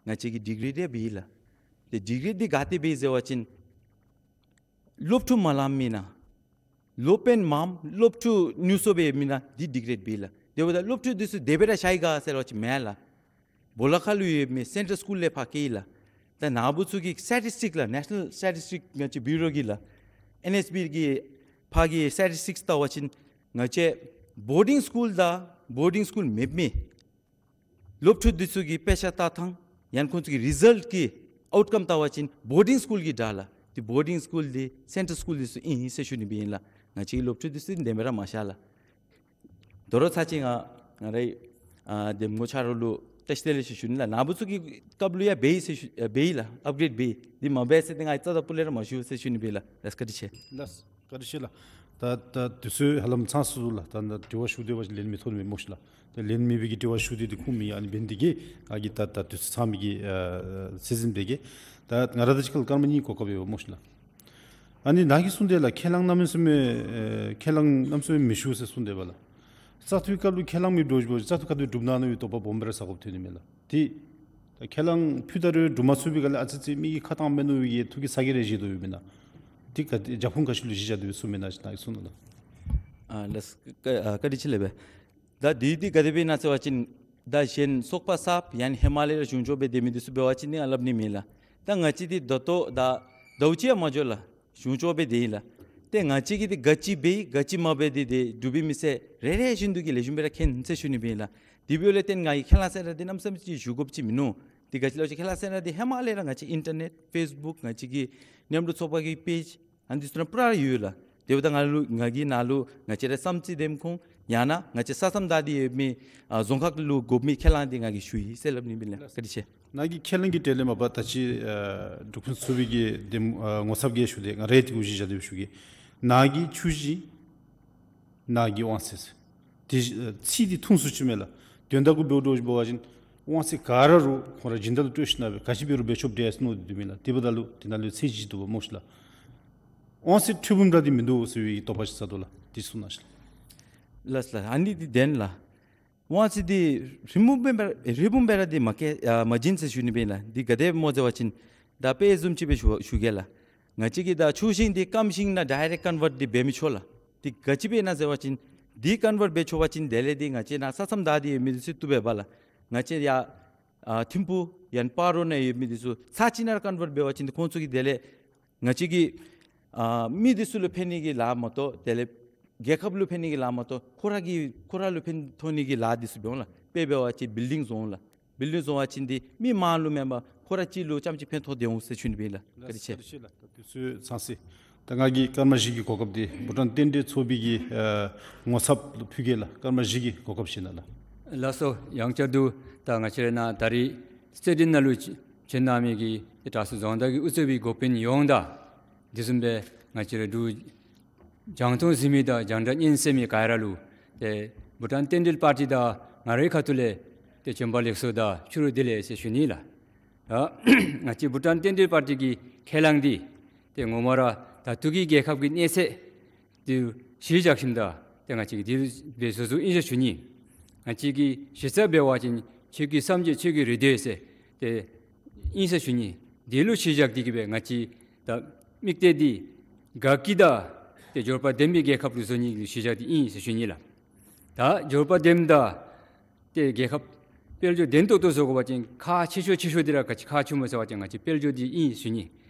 ང་བཅས་ཀྱིས་ཌིག་རི་འདི་འབད་ཡི་ལགས། ཏེ་ཌིག་རི་འདི་ག་ཏེ་འབད་ཡི་ཟེར་བ་ཅིན་སློབ་ཕྲུག་མ་ལངམ་མེན་ན། སློབ་དཔོན་མངམ་སློབ་ཕྲུག་ཉུང་སུ་སྦེ་མེན་ན་འདི་ཌིག་རི་འབད་ཡི་ལགས། དེ་འབདཝ་ད་སློབ་ཕྲུག་འདི་ཚུ་དེ་སྦེ་ར་ཤོར་ཡི་ག་ཟེར་བ་ཅིན་མེན་ལགས། སྦོ་ལོགས་ཁ་ལུ་ཡོད་མི་སེན་ཊལ་སི་ཀུལ་ལས་ཕར་བཀལ་ཡི་ལགས། ད་ནཱ་བུ་ཚུ་གི་སི་ཊེ་ཊིསི་ཊིཀ་ལགས། ནེ་ཤ་ནཱལ་སི་ཊེ་ཊིསི་ཊིཀ་ང་བཅས་བིའུ་རོ་གི་ལགས། ཨེན་ཨེསི་བི་གི་ཕར་གྱི་སི་ཊེ་ཊིསི་ཊིཀ་ལྟ་བ་ཅིན་ང་བཅས་བོར་ཌིང་སི་ཀུལ་དང་བོར་ཌིང་སི་ཀུལ་མེད་མི་སློབ་ཕྲུག་འདི་ཚུ་གི་དཔེ་ཆ་ལྟ་ཐངས་ཡང་ཁོང་ཚུ་གི་རི་ཛལཊ་གི་ཨའུཊ་ཀམ་ལྟ་བ་ཅིན་བོར་ཌིང་སི་ཀུལ་གྱིས་དྲག་ལགས། ཏེ་བོར་ཌིང་སི་ཀུལ་འདི་སེན་ཊལ་སི་ཀུལ་འདི་ཚུ་ཨིན་ཟེར་ཞུ་ནི་སྦེ་ཨིན་ལགས། ང་བཅས་ཀྱི་སློབ་ཕྲུག་འདི་ཚུ་དེ་སྦེ་ར་མ་ཤོར་ལགས། དོ་རུང་ཚར་གཅིག་ང་ང་རའི་ཨ་གདམ་ངོ་ཆ་རོགས་ལུ་བཀྲ་ཤིས་བདེ་ལེགས་ཞུ་ཞུ་ནི་ལགས། ནཱ་བུ་ཚུ་གི་སྐབས་ལུ་ཡང་འབད་ཡི་ཟེར་ཞུ་ཨ་འབད་ཡི་ལགས། ཨཔ་གྲེཌ་འབད་ཡི། འདི་མ་འབད་ཟེར་ཏེ་ང་རྩ་དང་སྤུ་ལས་ར་མ་ཞུ་ཟེར་ཞུ་ནི་སྦེ་ལགས། ལགས་བཀའ་དྲིན་ཆེ། ལགས་བཀའ་དྲིན་ཆེ་ལགས། ད་ད་དུས་ཚོད་ཧ་ལམ་ཚང་སོ་ལགས། ད་ད་དྲི་བ་ཞུ་སྡོད་པ་ཅིན་ལན་མི་ཐོབ་ནི་མས་སྨོ་ཤི་ལགས། ད་ལན་མེད་པའི་གི་དྲི་བ་ཞུ་སྟེ་འདི་ཁུངས་མེད། ཨ་ནི་འབད་ནི་འདི་གིས་ང་གིས་ད་ད་དུས་ཚོད་ཚང་མི་གི་ཨ་ཚད་འཛིན་འབད་གེ། ད་ང་ར་ད་ཅི་ཁ་ལུ་སྐར་མ་གཉིས་གོ་སྐབས་ཡོད་སྨོ་ཤི་ལགས། ཨ་ནི་ནཱ་གིས་གསུངས་དེ་ལགས། ཁས་བླངས་གནམ་མེད་ས་མེད་ཨེ་ཁས་བླངས་གནམ་མེད་ས་མེད་མི་ཞུ་ཟེར་གསུངས་དེ་བ་ལགས། བཙག་འཐུའི་སྐབས་ལུ་ཁས་བླངས་མི་འདྲཝ་ཅིག་འབད་བ་ཅིན་བཙག་འཐུ་ག་དེ་སྒྲུབ་གནང་ནི་ཡོད་དོ་བ་སྦོམ་སྦེ་ར་ས་གོ་ཐོན་ནི་མས་ལགས། ཏེ་ད་ཁས་བླངས་ཕུལ་ད་རུང་སྒྲུབ་མ་ཚུགས་པའི་སྒང་ལས་ཨ་ཙི་ཙི་མི་གིས་ཁ་བཏང་མེན་ནོ་གི་ཐུགས་ཀྱི་ཚ་གྱང་རེ་བཞེས་དོ་ཡོདཔ་མེན་ན། ཏེ་ག་དེ་རྒྱབ་ཁུངས་ག་ཅི་ལུ་གཞི་བཞག་སྟེ་སྦེ་གསུངམ་མས་ན་ཅིག་ནཱ་གིས་གསུངས་གནང་ལགས། ཨ་ལགས། བཀའ་ཨ་བཀའ་དྲིན་ཆེ་ལགས་སྦེ། ད་འདི་འདི་ག་དེ་སྦེ་ཨིན་ན་ཟེར་བ་ཅིན་ད་གཞན་ཚོགས་པ་གསརཔ་ཡང་ཧེ་མ་ལས་ར་གཞུང་ཕྱོགས་སྦེ་སྡོད་མི་འདི་ཚུ་འབད་བ་ཅིན་ནི་ཨ་སླབ་ནི་མེད་ལགས། ད་ང་བཅས་འདི་ད་ལྟོ་ད་ཟླཝ་གཅིག་ཡང་མ་འགྱོ་ལགས། གཞུང་ཕྱོགས་སྦེ་སྡོད་ཡི་ལགས། ཏེ་ང་བཅས་ཀྱིས་འདི་ག་ཅི་འབད་ཡི་ག་ཅི་མ་འབད་ཡི་འདི་འདི་འབྲུག་པའི་མི་སེར་རེ་རེ་བཞིན་དུ་གིས་ལེགས་ཤོམ་སྦེ་ར་མཁྱེན་ཟེར་ཞུ་ནི་སྦེ་ཨིན་ལགས། དེ་འབདཝ་ལས་བརྟེན་ང་གིས་ཁས་བླངས་ཟེར་ར་འདི་གནམ་མེད་ས་མེད་ཅིག་ཞུ་དགོཔ་ཅིག་མིན་ནུག། འདི་ག་ཅི་ལོ་ཅིག་ཁས་བླངས་ཟེར་ར་འདི་ཧེ་མ་ལས་ར་ང་བཅས་ཨིན་ཊར་ནེཊ་ཕེསི་བུཀ་ང་བཅས་ཀྱི་མཉམ་རུབ་ཚོགས་པ་གི་པེཇ་ཨ་ནི་འདི་ཚུ་ནང་པུ་ར་ཡོད་ལགས། དེ་འབདཝ་ད་ང་ལུ་ང་གིས་ནཱ་ལུ་ང་བཅས་ར་བསམ་རྩེ་འདེམས་ཁོངས་ཡང་ན་ང་བཅས་ས་མཚམས་བདའ་སྟེ་ཡོད་མི་ཨ་རྫོང་ཁག་ལུ་དགོ་མི་ཁས་བླངས་འདི་ང་གིས་ཞུ་ཡི་ཟེར་སླབ་ནི་སྦེ་ཨིན་ལགས། བཀའ་དྲིན་ཆེ། ནཱ་གིས་ཁས་བླངས་ཀྱི་གྲས་ལས་མ་པ་ད་ཅི་ཨ་འབྲུག་ཕུན་ཚོགས་པའི་གི་འདེམས་ཨ་ངོ་ཚབ་ཀྱིས་ཞུ་དེ་ང་རའི་འདི་གུ་གཞི་བཞག་སྟེ་ཞུ་གེ། ནཱ་གི་ཆུ་ཤིང་ནཱ་གི་དབང་ཚད་ཟེར། དེ་ཨ་ཚིག་འདི་ཐུང་སུ་ཅིག་མས་ལགས། དོན་དག་གུ་འབདཝ་འདྲཝ་ཅིག་འབད་བ་ཅིན་དབང་ཚད་ག་ར་རུང་ཁོང་ར་སྦྱིན་བདག་ལུ་སྤྲོད་ཞིནམ་སྦེ་ག་ཅི་འབད་རུང་འབད་ཆོགཔ་འདྲས་ཟེར་མནོ་སྟེ་འདུག་མས་ལགས། དེ་འབདཝ་ད་ལུ་དེ་ནང་ལུ་ཚད་གཞི་འདུག་པ་སྨོ་ཤི་ལགས། དབང་ཚད་ཁྲི་འབུམ་ར་འདི་མིན་འདུག་ཟེར་བའི་དོགས་པ་ཅིག་ཟ་དོ་ལགས། དེ་གསུང་གནང་ཤིག་ལགས། ལགས་ལགས། ཨ་ནི་འདི་བདེན་ལགས། དབང་ཚད་འདི་ཁྲི་འབུམ་སྦེ་ཁྲི་འབུམ་སྦེ་ར་འདི་མ་བཀལ་ཨ་མ་བྱིན་ཟེར་ཞུ་ནི་སྦེ་ཨིན་ལགས། འདི་ག་དེ་སྦེ་སྨོ་ཟེར་བ་ཅིན་ད་དཔེ་བཟུམ་ཅིག་སྦེ་ཞུ་ཞུ་གེ་ལགས། ང་བཅས་ཀྱིས་ད་ཆུ་ཤིང་འདི་སྐམ་ཤིང་ནང་ཌའི་རེཀཊ་ཀོན་ཝརཊ་འདི་འབད་མི་ཆོག་ལགས། འདི་ག་ཅི་སྦེ་ཨིན་ན་ཟེར་བ་ཅིན་ འདི་ཀོན་ཝརཊ་འབད་ཆོག་པ་ཅིན་དེ་ལས་འདི་ང་བཅས་ནཱ་ས་མཚམས་བདའ་སྟེ་ཡོད་མི་འདི་ཚུ་བཏུབ་པས་པ་ལགས། ང་བཅས་ཡར་ཨ་ཐིམ་ཕུག་ཡང་སྤ་རོ་ནང་ཡོད་མི་འདི་ཚུ་ས་གཅིག་ནང་ཀོན་ཝརཊ་འབད་བ་ཅིན་ཁོང་ཚུ་གིས་དེ་ལས་ང་བཅས་ཀྱི་ཨ་མི་འདི་ཚུ་ལུ་ཕན་ནི་གི་ལཱ་མ་གཏོགས་དེ་ལས་རྒྱལ་ཁབ་ལུ་ཕན་ནི་གི་ལཱ་མ་གཏོགས་ཁོ་ར་གི་ཁོ་ར་ལུ་ཕན་ཐོགས་ནི་གི་ལཱ་འདི་ཚུ་འབད་འོང་ལགས། དཔེ་འབད་བ་ཅིན་བིལ་ཌིང་བཟོ་འོང་ལགས། བིལ་ཌིང་བཟོ་བ་ཅིན་འདི་མི་མང་ལུ་མེན་པར་ཁོ་ར་གཅིག་ལུ་རྐྱངམ་ཅིག་ཕན་ཐོགས་ཏེ་འོང་ཟེར་ཞུ་ནི་ཨིན་ལགས། བཀའ་དྲིན་ཆེ། ལགས་སོ། བཀའ་དྲིན་ཆེ་ལགས། ད་དུས་ཚོད་ཚང་སོ་ཡི། ད་ང་གིས་སྐར་མ་བཞི་གི་གོ་སྐབས་འདི་བྷུ་ཊཱན་རྟེན་འབྲེལ་ཚོགས་པའི་གི་ཨ་ངོ་ཚབ་ལུ་ཕུལ་གེ་ལགས། སྐར་མ་བཞི་གི་གོ་སྐབས་བཞེས་གནང་ལགས། ལགས་སོ། ཡང་བསྐྱར་དུ་ད་ང་བཅས་ར་ནཱ་ད་རིས་རྩེད་འགྲན་ནང་ལུ་བྱོན་གནང་མི་གི་དྲག་ཤོས་རྫོང་བདག་གི་དབུ་གཙོས་པའི་འགོ་དཔོན་ཡོངས་དང་དེ་བཟུམ་སྦེ་ང་བཅས་ར་འབྲུག་རྒྱང་མཐོང་གཟིགས་མི་དང་རྒྱང་བསྒྲགས་སྙན་གསན་མི་ག་ར་ལུ་ཏེ་བྷུ་ཊཱན་རྟེན་འབྲེལ་པར་ཊི་དང་ང་རའི་ཁ་ཐུག་ལས་ཏེ་བྱོན་པ་ལེགས་སོ་དང་ཕྱི་རུ་བདེ་ལེགས་ཟེར་ཞུ་ནི་ལགས། ད་ང་བཅས་བྷུ་ཊཱན་རྟེན་འབྲེལ་པར་ཊི་གི་ཁས་བླངས་འདི་ཏེ་ངོ་མ་ར་ད་ལྟོ་གི་རྒྱལ་ཁབ་ཀྱི་གནས་ཚད་འདི་གཞི་བཞག་ཞིནམ་ད་ཏེ་ང་བཅས་ཀྱིས་འདི་སྦེ་བཟོ་བཟོཝ་ཨིན་ཟེར་ཞུ་ནི། ང་བཅས་ཀྱི་གཞི་རྩ་འབད་བ་ཅིན་ཆོས་ཀྱི་སངས་རྒྱས་ཆོས་ཀྱི་རིགས་གདོས་ཟེར་ཏེ་ཨིན་ཟེར་ཞུ་ནི། འདི་ལུ་གཞི་བཞག་སྟེ་གི་སྦེ་ང་བཅས་ད་དམིགས་གཏད་འདི་དགའ་སྐྱིད་དང་ཏེ་འབྱོར་པ་ལྡན་པའི་རྒྱལ་ཁབ་ལུ་བཟོ་ནི་ལུ་གཞི་བཞག་སྟེ་ཨིན་ཟེར་ཞུ་ནི་ལགས། ད་འབྱོར་པ་ལྡནམ་ད་ཏེ་རྒྱལ་ཁབ་དཔལ་འབྱོར་ལྡན་ཏོག་ཏོ་བཟོ་དགོ་པ་ཅིན་ཁག་ཆེ་ཤོས་ཆེ་ཤོས་འདི་ར་ག་ཅི་ཁག་ཆེ་སྨོ་ཟེར་བ་ཅིན་ང་བཅས་དཔལ་འབྱོར་འདི་ཨིན་ཞུ་ནི།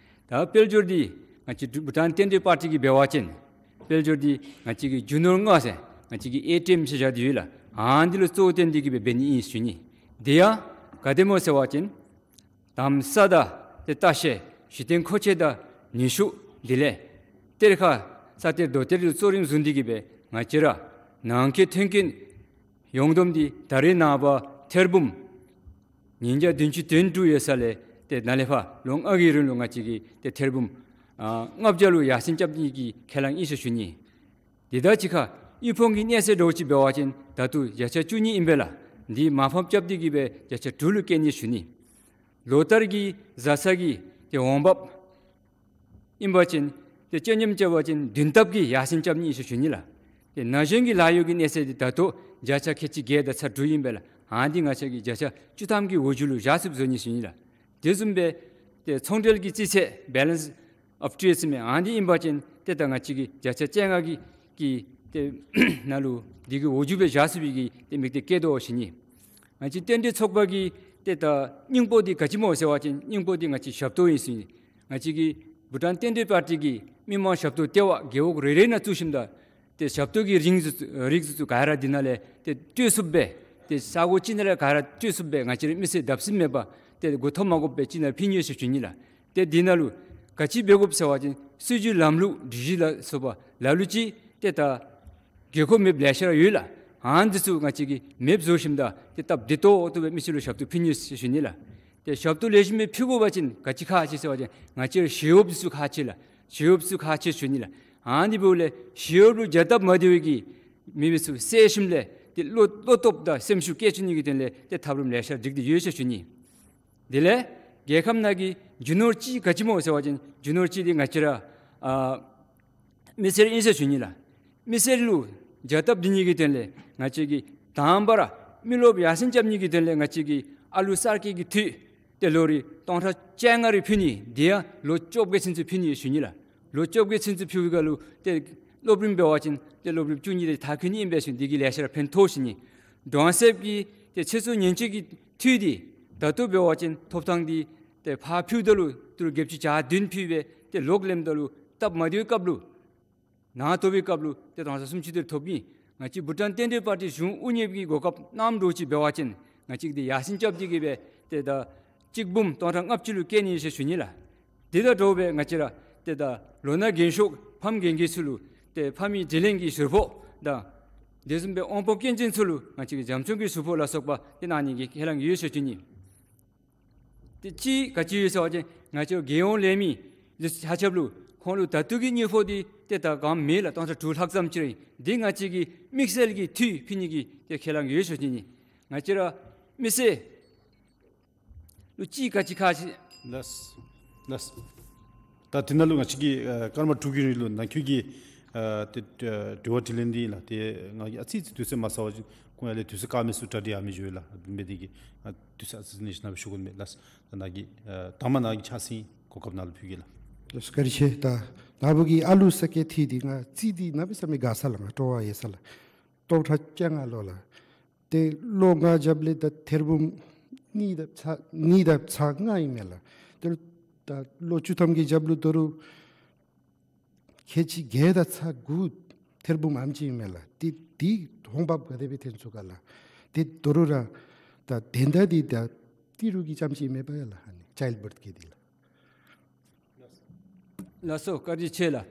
ད་དཔལ་འབྱོར་འདི་ང་བཅས་བྷུ་ཊཱན་རྟེན་འབྲེལ་པར་ཊི་གིས་འབད་བ་ཅིན་དཔལ་འབྱོར་འདི་ང་བཅས་ཀྱི་རྒྱུ་ནོར་ལྔ་ཟེར་ང་བཅས་ཀྱི་ཨེ་ཊི་ཨེམ་ཟེར་བཞག་སྟེ་ཡོད་ལགས། ཨ་ནི་འདི་ལུ་གཙོ་བོ་བཏོན་ཏེ་གི་སྦེ་འབད་ནི་ཨིན་ཞུ་ནི། དེ་ཡང་ག་དེ་སྨོ་ཟེར་བ་ཅིན་དམ་ས་དང་ཏེ་ལྟ་བཤལ་གཞི་རྟེན་མཁོ་ཆས་དང་ནུས་ཤུགས་དེ་ལས་གཏེར་ཁ་ས་གཏེར་རྡོ་གཏེར་ལུ་གཙོ་རིམ་བཟུང་སྟེ་གི་སྦེ་ང་བཅས་ར་ནང་འཁོད་ཐོན་སྐྱེད་ཡོངས་བསྡོམས་འདི་ད་རེས་ནངས་པ་ཐེར་འབུམ་ཉིས་བརྒྱ་བདུན་ཅུ་དོན་དྲུག་ཡོད་ས་ལས་ཏེ་ནཱ་ལས་ཕར་ལོ་ལྔ་གི་རིང་ལུ་ང་བཅས་ཀྱིས་ཏེ་ཐེར་འབུམ་ཨ་ལྔ་བརྒྱ་ལུ་ཡར་སེང་རྐྱབ་ནི་གི་ཁས་བླངས་ཨིན་ཟེར་ཞུ་ནི། དེ་དང་གཅིག་ཁར་དབུལ་ཕོངས་ཀྱི་གནས་ཚད་འདྲཝ་ཅིག་འབད་བ་ཅིན་ད་ལྟོ་བརྒྱ་ཆ་བཅུ་གཉིས་ཨིན་པས་ལགས། འདི་མར་ཕབ་རྐྱབ་སྟེ་གི་སྦེ་བརྒྱ་ཆ་དྲུག་ལུ་བསྐྱལ་ནི་ཞུ་ནི། ལོ་ལྟར་གྱི་བཟའ་ཚང་གི་ཏེ་འོང་འབབ་ཨིན་པ་ཅིན་ཏེ་སྤྱོད་ཉམས་རྐྱབ་པ་ཅིན་བདུན་ལྟབ་ཀྱིས་ཡར་སེང་རྐྱབ་ནི་ཨིན་ཟེར་ཞུ་ནི་ལགས། ཏེ་ན་གཞོན་གྱི་ལཱ་གཡོག་གི་གནས་ཚད་འདི་ད་ལྟོ་བརྒྱ་ཆ་ཁལ་གཅིག་བརྒྱད་དང་ཚག་དྲུག་ཨིན་པས་ལགས། ཨ་ནི་འདི་ང་བཅས་ཀྱིས་བརྒྱ་ཆ་བཅུ་ཐམ་གྱི་འོག་འཇུག་ལུ་བཞག་ཚུགསཔ་བཟོ་ནི་ཟེར་ཞུ་ནི་ལགས། དེ་བཟུམ་སྦེ་ཏེ་ཚོང་འབྲེལ་གྱི་རྩིས་ཚད་བེ་ལེནསི་ཨོཕ་ཊེརེཌ་ཟེར་མི་ཨ་ནི་འདི་ཨིན་པ་ཅིན་ཏེ་ད་ང་བཅས་ཀྱིས་བརྒྱ་ཆ་བཅོ་ལྔ་གི་གི་ཏེ་ནང་ལུ་འདི་གི་འོག་འཇུག་སྦེ་བཞག་ཚུགས་པའི་གི་ཏེ་དམིགས་གཏད་བསྐྱེད་དོ་ཟེར་ཞུ་ནི། ང་བཅས་རྟེན་འབྲེལ་ཚོགས་པ་གི་ཏེ་ད་སྙིང་པོ་འདི་ག་ཅི་སྨོ་ཟེར་བ་ཅིན་སྙིང་པོ་འདི་ང་བཅས་ཞབས་ཏོག་ཨིན་ཟེར་ཞུ་ནི། ང་བཅས་ཀྱི་བྷུ་ཊཱན་རྟེན་འབྲེལ་པར་ཊི་གིས་མི་མང་ཞབས་ཏོག་ལྟེ་བ་རྒེད་འོག་རེ་རེ་ནང་བཙུགས་ཞིནམ་ད་ཏེ་ཞབས་ཏོག་གི་རིགས་ཚུ་རིགས་ཚུ་ག་ར་འདི་ནང་ལས་ཏེ་སྤྲོད་ཚུགསཔ་སྦེ་ཏེ་ས་གོ་ཅིག་ནང་ལས་ག་ར་སྤྲོད་ཚུགསཔ་སྦེ་ང་བཅས་རའི་མི་སེར་བརྡབ་གསིག་མེད་པར་ཏེ་མགུ་འཐོམ་མ་དགོཔ་སྦེ་ཅིག་ནང་ཕུལ་ནི་ཨིན་ཟེར་ཞུ་ནི་ལགས། ཏེ་འདི་ནང་ལུ་ག་ཅི་འབད་དགོཔ་ཟེར་བ་ཅིན་སྲིད་བྱུས་ལམ་ལུགས་སྒྲིག་གཞི་ལ་སོགས་པ་ལ་ལུ་ཅིག་ཏེ་ད་དགོས་མཁོ་མེདཔ་ལེ་ཤ་ར་ཡོད་ལགས། ཨ་ནི་འདི་ཚུ་ང་བཅས་ཀྱིས་མེདཔ་བཟོ་ཞིནམ་ད་ཏེ་སྟབས་བདེ་ཏོག་ཏོ་སྦེ་མི་སེར་ལུ་ཞབས་ཏོག་ཕུལ་ནི་ཨིན་ཟེར་ཞུ་ནི་ལགས། ཏེ་ཞབས་ཏོག་ལེགས་ཤོམ་སྦེ་ཕུལ་དགོ་པ་ཅིན་ག་ཅི་ཁག་ཆེ་ཟེར་བ་ཅིན་ང་བཅས་ར་ཞི་གཡོགཔ་འདི་ཚུ་ཁག་ཆེ་ལགས། ཞི་གཡོགཔ་འདི་ཚུ་ཁག་ཆེ་ཞུ་ནི་ལགས། ཨ་ནི་འབདཝ་ལས་ཞི་གཡོགཔ་ལུ་བྱ་སྟབས་མ་བདེ་བའི་གི་མི་འདི་ཚུ་བསལ་ཞིནམ་ལས་ཏེ་བློ་བློ་སྟོབས་དང་སེམས་ཤུགས་བསྐྱེད་བཅུག་ནི་གི་དོན་ལས་ཏེ་ཐབས་ལམ་ལེ་ཤ་སྒྲིག་སྟེ་ཡོད་ཟེར་ཞུ་ནི། དེ་ལས་རྒྱལ་ཁབ་ནང་གི་རྒྱུ་ནོར་ཅིག་ག་ཅི་སྨོ་ཟེར་བ་ཅིན་རྒྱུ་ནོར་ཅིག་འདི་ང་བཅས་ར་ཨ་མི་སེར་ཨིན་ཟེར་ཞུ་ནི་ལགས། མི་སེར་ལུ་བྱ་སྟབས་བདེ་ནི་གི་དོན་ལས་ང་བཅས་ཀྱིས་དང་པ་ར་མི་རློབས་ཡར་སེང་རྐྱབ་ནི་གི་དོན་ལས་ང་བཅས་ཀྱིས་ཨ་ལུ་གསར་སྐྱེས་ཀྱི་འཐུས་ཏེ་ལོ་རེ་སྟོང་ཕྲག་བཅོ་ལྔ་རེ་ཕུལ་ནི། དེ་ཡང་ལོ་བཅོ་བརྒྱད་ཚུན་ཚོད་ཕུལ་ནི་ཨིན་ཟེར་ཞུ་ནི་ལགས། ལོ་བཅོ་བརྒྱད་ཚུན་ཚོད་ཕུལ་བའི་སྐབས་ལུ་ཏེ་སློབ་རིམ་འབད་བ་ཅིན་ཏེ་སློབ་རིམ་བཅུ་གཉིས་དེ་མཐར་འཁྱོལ་ནི་ཨིན་པས་ཟེར་ཞུ་ནི། དེ་གིས་ལེ་ཤ་ར་ཕན་ཐོགས་ཟེར་ཞུ་ནི། གྲོང་གསེབ་ཀྱི་ཏེ་ཆེད་དུ་ཉེན་བཅོལ་གྱི་འཐུས་འདི་ད་ལྟོ་འབད་བ་ཅིན་ཐོབ་ཐང་འདི་ཏེ་ཕར་ཕུལཝ་ད་ལུ་ཏི་རུ་བརྒྱད་ཅུ་གྱ་བདུན་ཕུལ་སྦེ་ཏེ་ལོག་ལེནམ་ད་ལུ་སྟབས་མ་བདེ་བའི་སྐབས་ལུ་ནང་ཐོབ་པའི་སྐབས་ལུ་ཏེ་སྟོང་ཕྲག་སུམ་ཅུ་དེ་ཐོབ་ཨིན། ང་བཅས་བྷུ་ཊཱན་རྟེན་འབྲེལ་པར་ཊི་གཞུང་དབུ་བརྙེས་ཀྱི་གོ་སྐབས་གནངམ་འདྲཝ་ཅིག་འབད་བ་ཅིན་ང་བཅས་ཀྱིས་ཡར་སེང་རྐྱབ་སྟེ་གི་སྦེ་ཏེ་ད་གཅིག་འབུམ་སྟོང་ཕྲག་ལྔ་བཅུ་ལུ་བསྐྱལ་ནི་ཨིན་ཟེར་ཞུ་ནི་ལགས། དེ་དང་འདྲཝ་སྦེ་ང་བཅས་ར་ཏེ་ད་ལོ་ན་རྒན་ཤོས་ཕམ་རྒན་རྒས་ཚུ་ལུ་ཏེ་ཕ་མའི་དྲིན་ལན་གྱི་ཟུར་ཕོག་དང་དེ་བཟུམ་སྦེ་དབང་པོ་སྐྱོན་ཅན་ཚུ་ལུ་ང་བཅས་ཀྱིས་བྱམས་སྐྱོང་གི་ཟུར་ཕོག་ལ་སོགས་པ་ཏེ་གནང་ནི་གི་ཁས་བླངས་ཡོད་ཟེར་ཞུ་ནི། ཏེ་གཅིག་ག་ཅི་ཡོད་ཟེར་བ་ཅིན་ང་བཅས་རྒྱལ་ཡོངས་ལས་མི་ལུ་ཆ་ཁྱབ་ལུ་ཁོང་ལུ་ད་ལྟོ་གི་དངུལ་ཕོགས་འདི་ཏེ་ད་གོང་མེད་ལགས། སྟོང་ཕྲག་དྲུག་ལྷག་ཙམ་ཅིག་ར་ཨིན། འདི་ང་བཅས་ཀྱི་དམིགས་བསལ་གྱི་འཐུས་ཕུལ་ནི་གི་ཏེ་ཁས་བླངས་ཡོད་ཟེར་ཞུ་ནི། ང་བཅས་ར་མི་སེར་ལུ་གཅིག་ག་ཅི་ཁག་ཆེ། ལགས། ལགས། ད་དེ་ནང་ལུ་ང་བཅས་ཀྱིས་ཨ་སྐར་མ་དྲུག་གི་རིང་ལུ་ནང་འཁོད་ཀྱི་ཨ་ཏེ་ཨ་དྲི་བ་དྲིས་ལན་འདི་ལགས། ཏེ་ང་གིས་ཨ་ཙི་ཙི་དུས་ཚོད་མ་ཚང་བ་ཅིན་ཁོང་ཡར་ལས་དུས་ཚོད་བཀག་མི་ཚུ་གྲ་སྒྲིག་ཡང་མི་འགྱོ་ལགས། དེ་འབད་ནི་དེ་གིས་ཨ་དུས་ཚོད་ཨ་ཙི་ཙི་ནི་ཞིན་ན་སྦེ་ཞུ་དགོ་མས་ལགས། ད་ནཱ་གི་ཨ་དང་པ་ནཱ་གི་ཕྱག་སེང་གོ་སྐབས་ནཱ་ལུ་ཕུལ་གེ་ལགས། ལགས་སོ་བཀའ་དྲིན་ཆེ། ད་ནཱ་བུ་གི་ཨ་ལུ་ས་སྐྱེས་འཐུས་འདི་ང་རྩིས་འདི་གནམ་མེད་ས་མེད་དགའ་ས་ལགས། ང་སྤྲོ་བ་ཡོད་ས་ལགས། ལོ་ཁྲ་བཅོ་ལྔ་ལོ་ལགས། ཏེ་ལོ་ལྔ་རྒྱབ་ལས་ད་ཐེར་འབུམ་གཉིས་དང་ཚག་གཉིས་དང་ཚག་ལྔ་ཨིན་མས་ལགས། ཏེ་ད་ལོ་བཅུ་ཐམ་གྱི་རྒྱབ་ལུ་ད་རུང་ཁལ་གཅིག་བརྒྱད་དང་ཚག་དགུ་ཐེར་འབུམ་ཨ་ནེམ་ཅིག་ཨིན་མས་ལགས། ཏེ་དེ་འོང་འབབ་ག་དེ་སྦེ་ཐོན་ཚུགས་ག་ལགས། ཏེ་ད་རུང་ར་ད་དོན་དག་འདི་ད་ཏི་རུ་གི་རྐྱངམ་ཅིག་མེན་པས་ལགས། ཨ་ནི་ཅའིལཌ་བརཐ་གི་འདི་ལགས། ལགས་སོ། བཀའ་དྲིན་ཆེ་ལགས།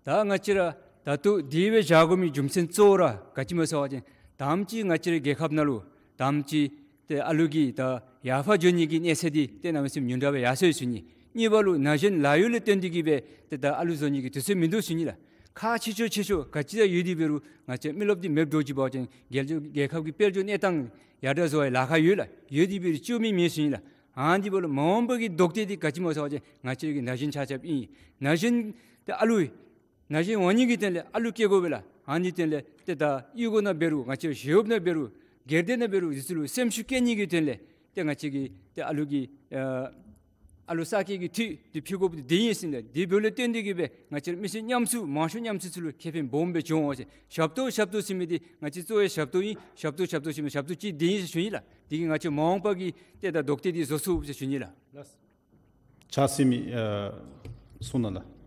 ད་ང་བཅས་ར་ད་ལྟོ་དེ་སྦེ་བཞག་དགོ་མི་རྒྱུ་མཚན་གཙོ་བོ་ར་ག་ཅི་སྨོ་ཟེར་བ་ཅིན་དང་པ་ཅིག་ང་བཅས་རའི་རྒྱལ་ཁབ་ནང་ལུ་དང་པ་ཅིག་ཏེ་ཨ་ལུ་གི་ད་ཡར་འཕར་འགྱོ་ནི་གི་གནས་ཚད་འདི་ཏེ་གནམ་མེད་ས་མེད་ཉུང་དྲགས་སྦེ་ཡར་སོ་ཡི་ཟེར་ཞུ་ནི། གཉིས་པ་ལུ་ན་གཞོན་ལཱ་གཡོག་ལས་བརྟེན་ཏེ་གིས་སྦེ་ཏེ་ད་ཨ་ལུ་བཟོ་ནི་གི་དུས་ཚོད་མིན་འདུག་ཟེར་ཞུ་ནི་ལགས། ཁག་ཆེ་ཤོས་ཆེ་ཤོས་ག་ཅི་ར་ཡོད་དེ་འབད་རུང་ང་བཅས་མི་རློབས་འདི་མེདཔ་འགྱོ་ཅི་འབད་བ་ཅིན་རྒྱལ་ལྗོངས་རྒྱལ་ཁབ་ཀྱི་དཔལ་འབྱོར་གནས་སྟངས་ཡར་དྲག་བཟོ་བའི་ལཱ་ཁག་ཡོད་ལགས། ཡོད་དེ་འབད་རུང་བཅོ་མི་མེད་ཟེར་ཞུ་ནི་ལགས། ཨ་ནི་འབདཝ་ལས་མ་འོངས་པ་གི་ལྡོག་ཐབས་འདི་ག་ཅི་སྨོ་ཟེར་བ་ཅིན་ང་བཅས་ར་གི་ན་གཞོན་ཆ་ཁྱབ་ཨིན། ན་གཞོན་ཏེ་ཨ་ལུ་ན་གཞོན་འོང་ནི་གི་དོན་ལས་ཨ་ལུ་སྐྱེ་དགོ་པས་ལགས། ཨ་ནི་དོན་ལས་ཏེ་ད་གཡུས་སྒོ་ནང་འབད་རུང་ང་བཅས་ཞི་གཡོག་ནང་འབད་རུང་སྒེར་སྡེ་ནང་འབད་རུང་འདི་ཚུ་ལུ་སེམས་ཤུགས་བསྐྱེད་ནི་གི་དོན་ལས་ཏེ་ང་བཅས་ཀྱིས་ཏེ་ཨ་ལུ་གི་ཨ་ཨ་ལུ་ས་སྐྱེས་ཀྱི་འཐུས་འདི་ཕུལ་དགོཔ་འདི་དེ་ཨིན་ཟེར་ཞུ་ནི་ལགས། དེ་འབདཝ་ལས་བརྟེན་ཏེ་གིས་སྦེ་ང་བཅས་ར་མི་སེར་ཉམས་གསོ་མང་ཤོས་ཉམས་གསོ་ཚུ་ལུ་ཁེ་ཕན་སྦོམ་སྦེ་འབྱུང་འོང་ཟེར། ཞབས་ཏོག་ཞབས་ཏོག་ཟེར་མི་འདི་ང་བཅས་གཙོ་བོའི་ཞབས་ཏོག་ཨིན། ཞབས་ཏོག་ཞབས་ཏོག་ཟེར་མི་ཞབས་ཏོག་ཅིག་དེ་ཨིན་ཟེར་ཞུ་ནི་ལགས། དེ་གིས་ང་བཅས་མ་འོངས་པ་གི་ཏེ་ད་ལྡོག་ཐབས་འདི་བཟོ་ཚུགས་ཟེར་ཞུ་ནི་ལགས། ལགས། ཕྱག་སེང་མི་ཨ་གསུང་གནང་ལགས།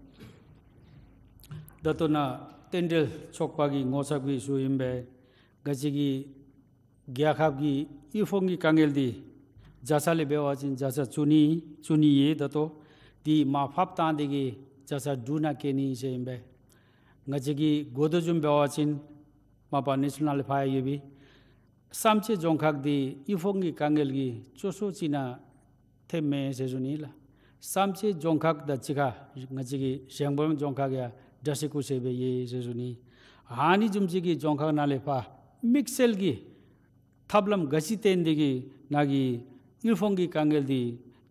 ད་ལྟོ་ནཱ་རྟེན་འབྲེལ་ཚོགས་པ་གི་ངོ་ཚབ་ཀྱིས་ཞུཝ་ཨིན་པས། ང་བཅས་ཀྱི་རྒྱལ་ཁབ་ཀྱི་དབུལ་ཕོངས་ཀྱི་དཀའ་ངལ་འདི་བརྒྱ་ཆ་ལས་འབད་བ་ཅིན་བརྒྱ་ཆ་བཅུ་གཉིས་བཅུ་གཉིས་ཡོད། ད་ལྟོ་འདི་མར་ཕབ་བཏང་སྟེ་གིས་བརྒྱ་ཆ་དྲུག་ནང་བཀལ་ནི་ཨིན་ཟེར་ཨིན་པས། ང་བཅས་ཀྱིས་གོ་དོ་བཟུམ་འབད་བ་ཅིན་མ་པ་གནས་ཚུལ་ནང་ལས་ཕར་ཡང་ཡོད་པས། བསམ་སྤྱོད་རྫོང་ཁག་འདི་དབུལ་ཕོངས་ཀྱི་དཀའ་ངལ་གྱི་སྐྱོ་ཤོས་ཅིག་ནང་ཐེབས་མས་ཟེར་ཞུ་ནི་ལགས། བསམ་སྤྱོད་རྫོང་ཁག་དང་གཅིག་ཁར་ང་བཅས་ཀྱི་གཞལམ་སྒང་རྫོང་ཁག་ཡང་འདྲ་སི་ཀུ་ཤ་སྦེ་ཡོད་ཟེར་ཞུ་ནི། ཨ་ནི་བཟུམ་ཅིག་གི་རྫོང་ཁག་ནང་ལས་ཕར་དམིགས་བསལ་གྱི་ཐབས་ལམ་ག་ཅི་བཏོན་ཏེ་གིས་ནཱ་གི་དབུལ་ཕོངས་ཀྱི་དཀའ་ངལ་འདི་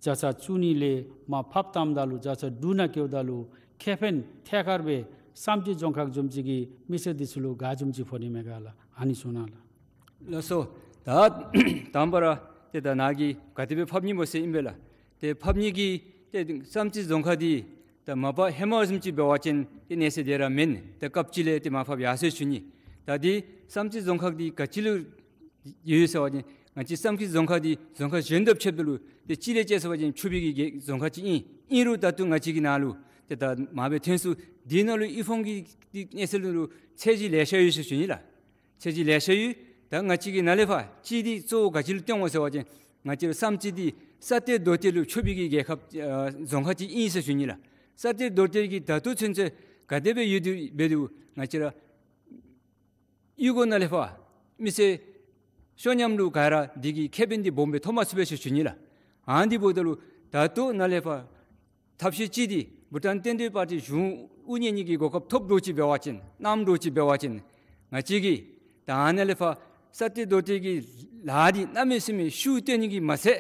བརྒྱ་ཆ་བཅུ་གཉིས་ལས་མར་ཕབ་བཏངམ་ད་ལུ་བརྒྱ་ཆ་དྲུག་ནང་བཀལཝ་ད་ལུ་ཁེ་ཕན་ཐད་ཀར་སྦེ་བསམ་སྤྱོད་རྫོང་ཁག་བཟུམ་ཅིག་གི་མི་སེར་འདི་ཚུ་ལུ་ག་བཟུམ་ཅིག་ཕོག་ནི་མས་ག་ལགས། ཨ་ནི་གསུང་གནང་ལགས། ལགས་སོ། ད་དང་པ་ར་ཏེ་ད་ནཱ་གིས་ག་དེ་སྦེ་ཕབ་ནི་སྨོ་ཟེར་ཨིན་པས་ལགས། ཏེ་ཕབ་ནི་གི་ཏེ་བསམ་རྩེ་རྫོང་ཁག་འདི་ད་མ་པ་ཧེ་མ་བཟུམ་ཅིག་འབད་བ་ཅིན་ཏེ་གནས་ཚད་དེ་ར་མེན། ཏེ་སྐབས་ཅིག་ལས་ཏེ་མར་ཕབ་ཡར་སོ་ཡི་ཟེར་ཞུ་ནི། ད་འདི་བསམ་རྩེ་རྫོང་ཁག་འདི་ག་ཅི་ལུ་ཡོད་ཟེར་བ་ཅིན་ང་བཅས་བསམ་རྩེ་རྫོང་ཁག་འདི་རྫོང་ཁག་གཞན་དང་ཕྱདཔ་ད་ལུ་ཏེ་སྤྱི་ལས་དཔྱད་ཟེར་བ་ཅིན་ཕྱུག་པའི་གི་རྫོང་ཁག་ཅིག་ཨིན། ཨིན་རུང་ད་ལྟོ་ང་བཅས་ཀྱི་ནང་ལུ་ཏེ་ད་མར་སྦེ་ཐོན་སོང་། འདི་ནང་ལུ་དབུལ་ཕོངས་ཀྱི་གནས་ཚད་ལུ་ཚད་གཞི་ལེ་ཤ་ཡོད་ཟེར་ཞུ་ནི་ལགས། ཚད་གཞི་ལེ་ཤ་ཡོད། ད་ང་བཅས་ཀྱིས་ནཱ་ལས་ཕར་གཅིག་འདི་གཙོ་བོ་ག་ཅི་ལུ་བཏོན་འོང་ཟེར་བ་ཅིན་ང་བཅས་ར་བསམ་རྩེ་འདི་ས་གཏེར་རྡོ་གཏེར་ལུ་ཕྱུག་པའི་གི་རྒྱལ་ཁབ་ཨ་རྫོང་ཁག་ཅིག་ཨིན་ཟེར་ཞུ་ནི་ལགས། ས་གཏེར་རྡོ་གཏེར་གྱི་ད་ལྟོ་ཚུན་ཚོད་ག་དེ་སྦེ་ཡོད་དེ་འབད་རུང་ང་བཅས་ར་གཡུས་སྒོ་ནང་ལས་ཕར་མི་སེར་ཤོ་ཉམས་ལུ་ག་ར་འདི་གི་ཁེ་ཕན་འདི་སྦོམ་སྦེ་ཐོབ་མ་ཚུགས་པས་ཟེར་ཞུ་ནི་ལགས། ཨ་ནི་འབདཝ་ད་ལུ་ད་ལྟོ་ནཱ་ལས་ཕར་ཐབས་ཤེས་ཅིག་འདི་བྷུ་ཊཱན་བསྟན་འཛིན་པར་ཊི་གཞུང་དབུ་བརྙེས་ནི་གི་གོ་སྐབས་ཐོབ་འགྱོ་ཅི་འབད་བ་ཅིན་གནང་འགྱོ་ཅི་འབད་བ་ཅིན་ང་བཅས་ཀྱིས་ད་ནཱ་ལས་ཕར་ས་གཏེར་རྡོ་གཏེར་གྱི་ལཱ་འདི་གནམ་མེད་ས་མེད་ཤུགས་བཏོན་ནི་གིས་མ་ཚད་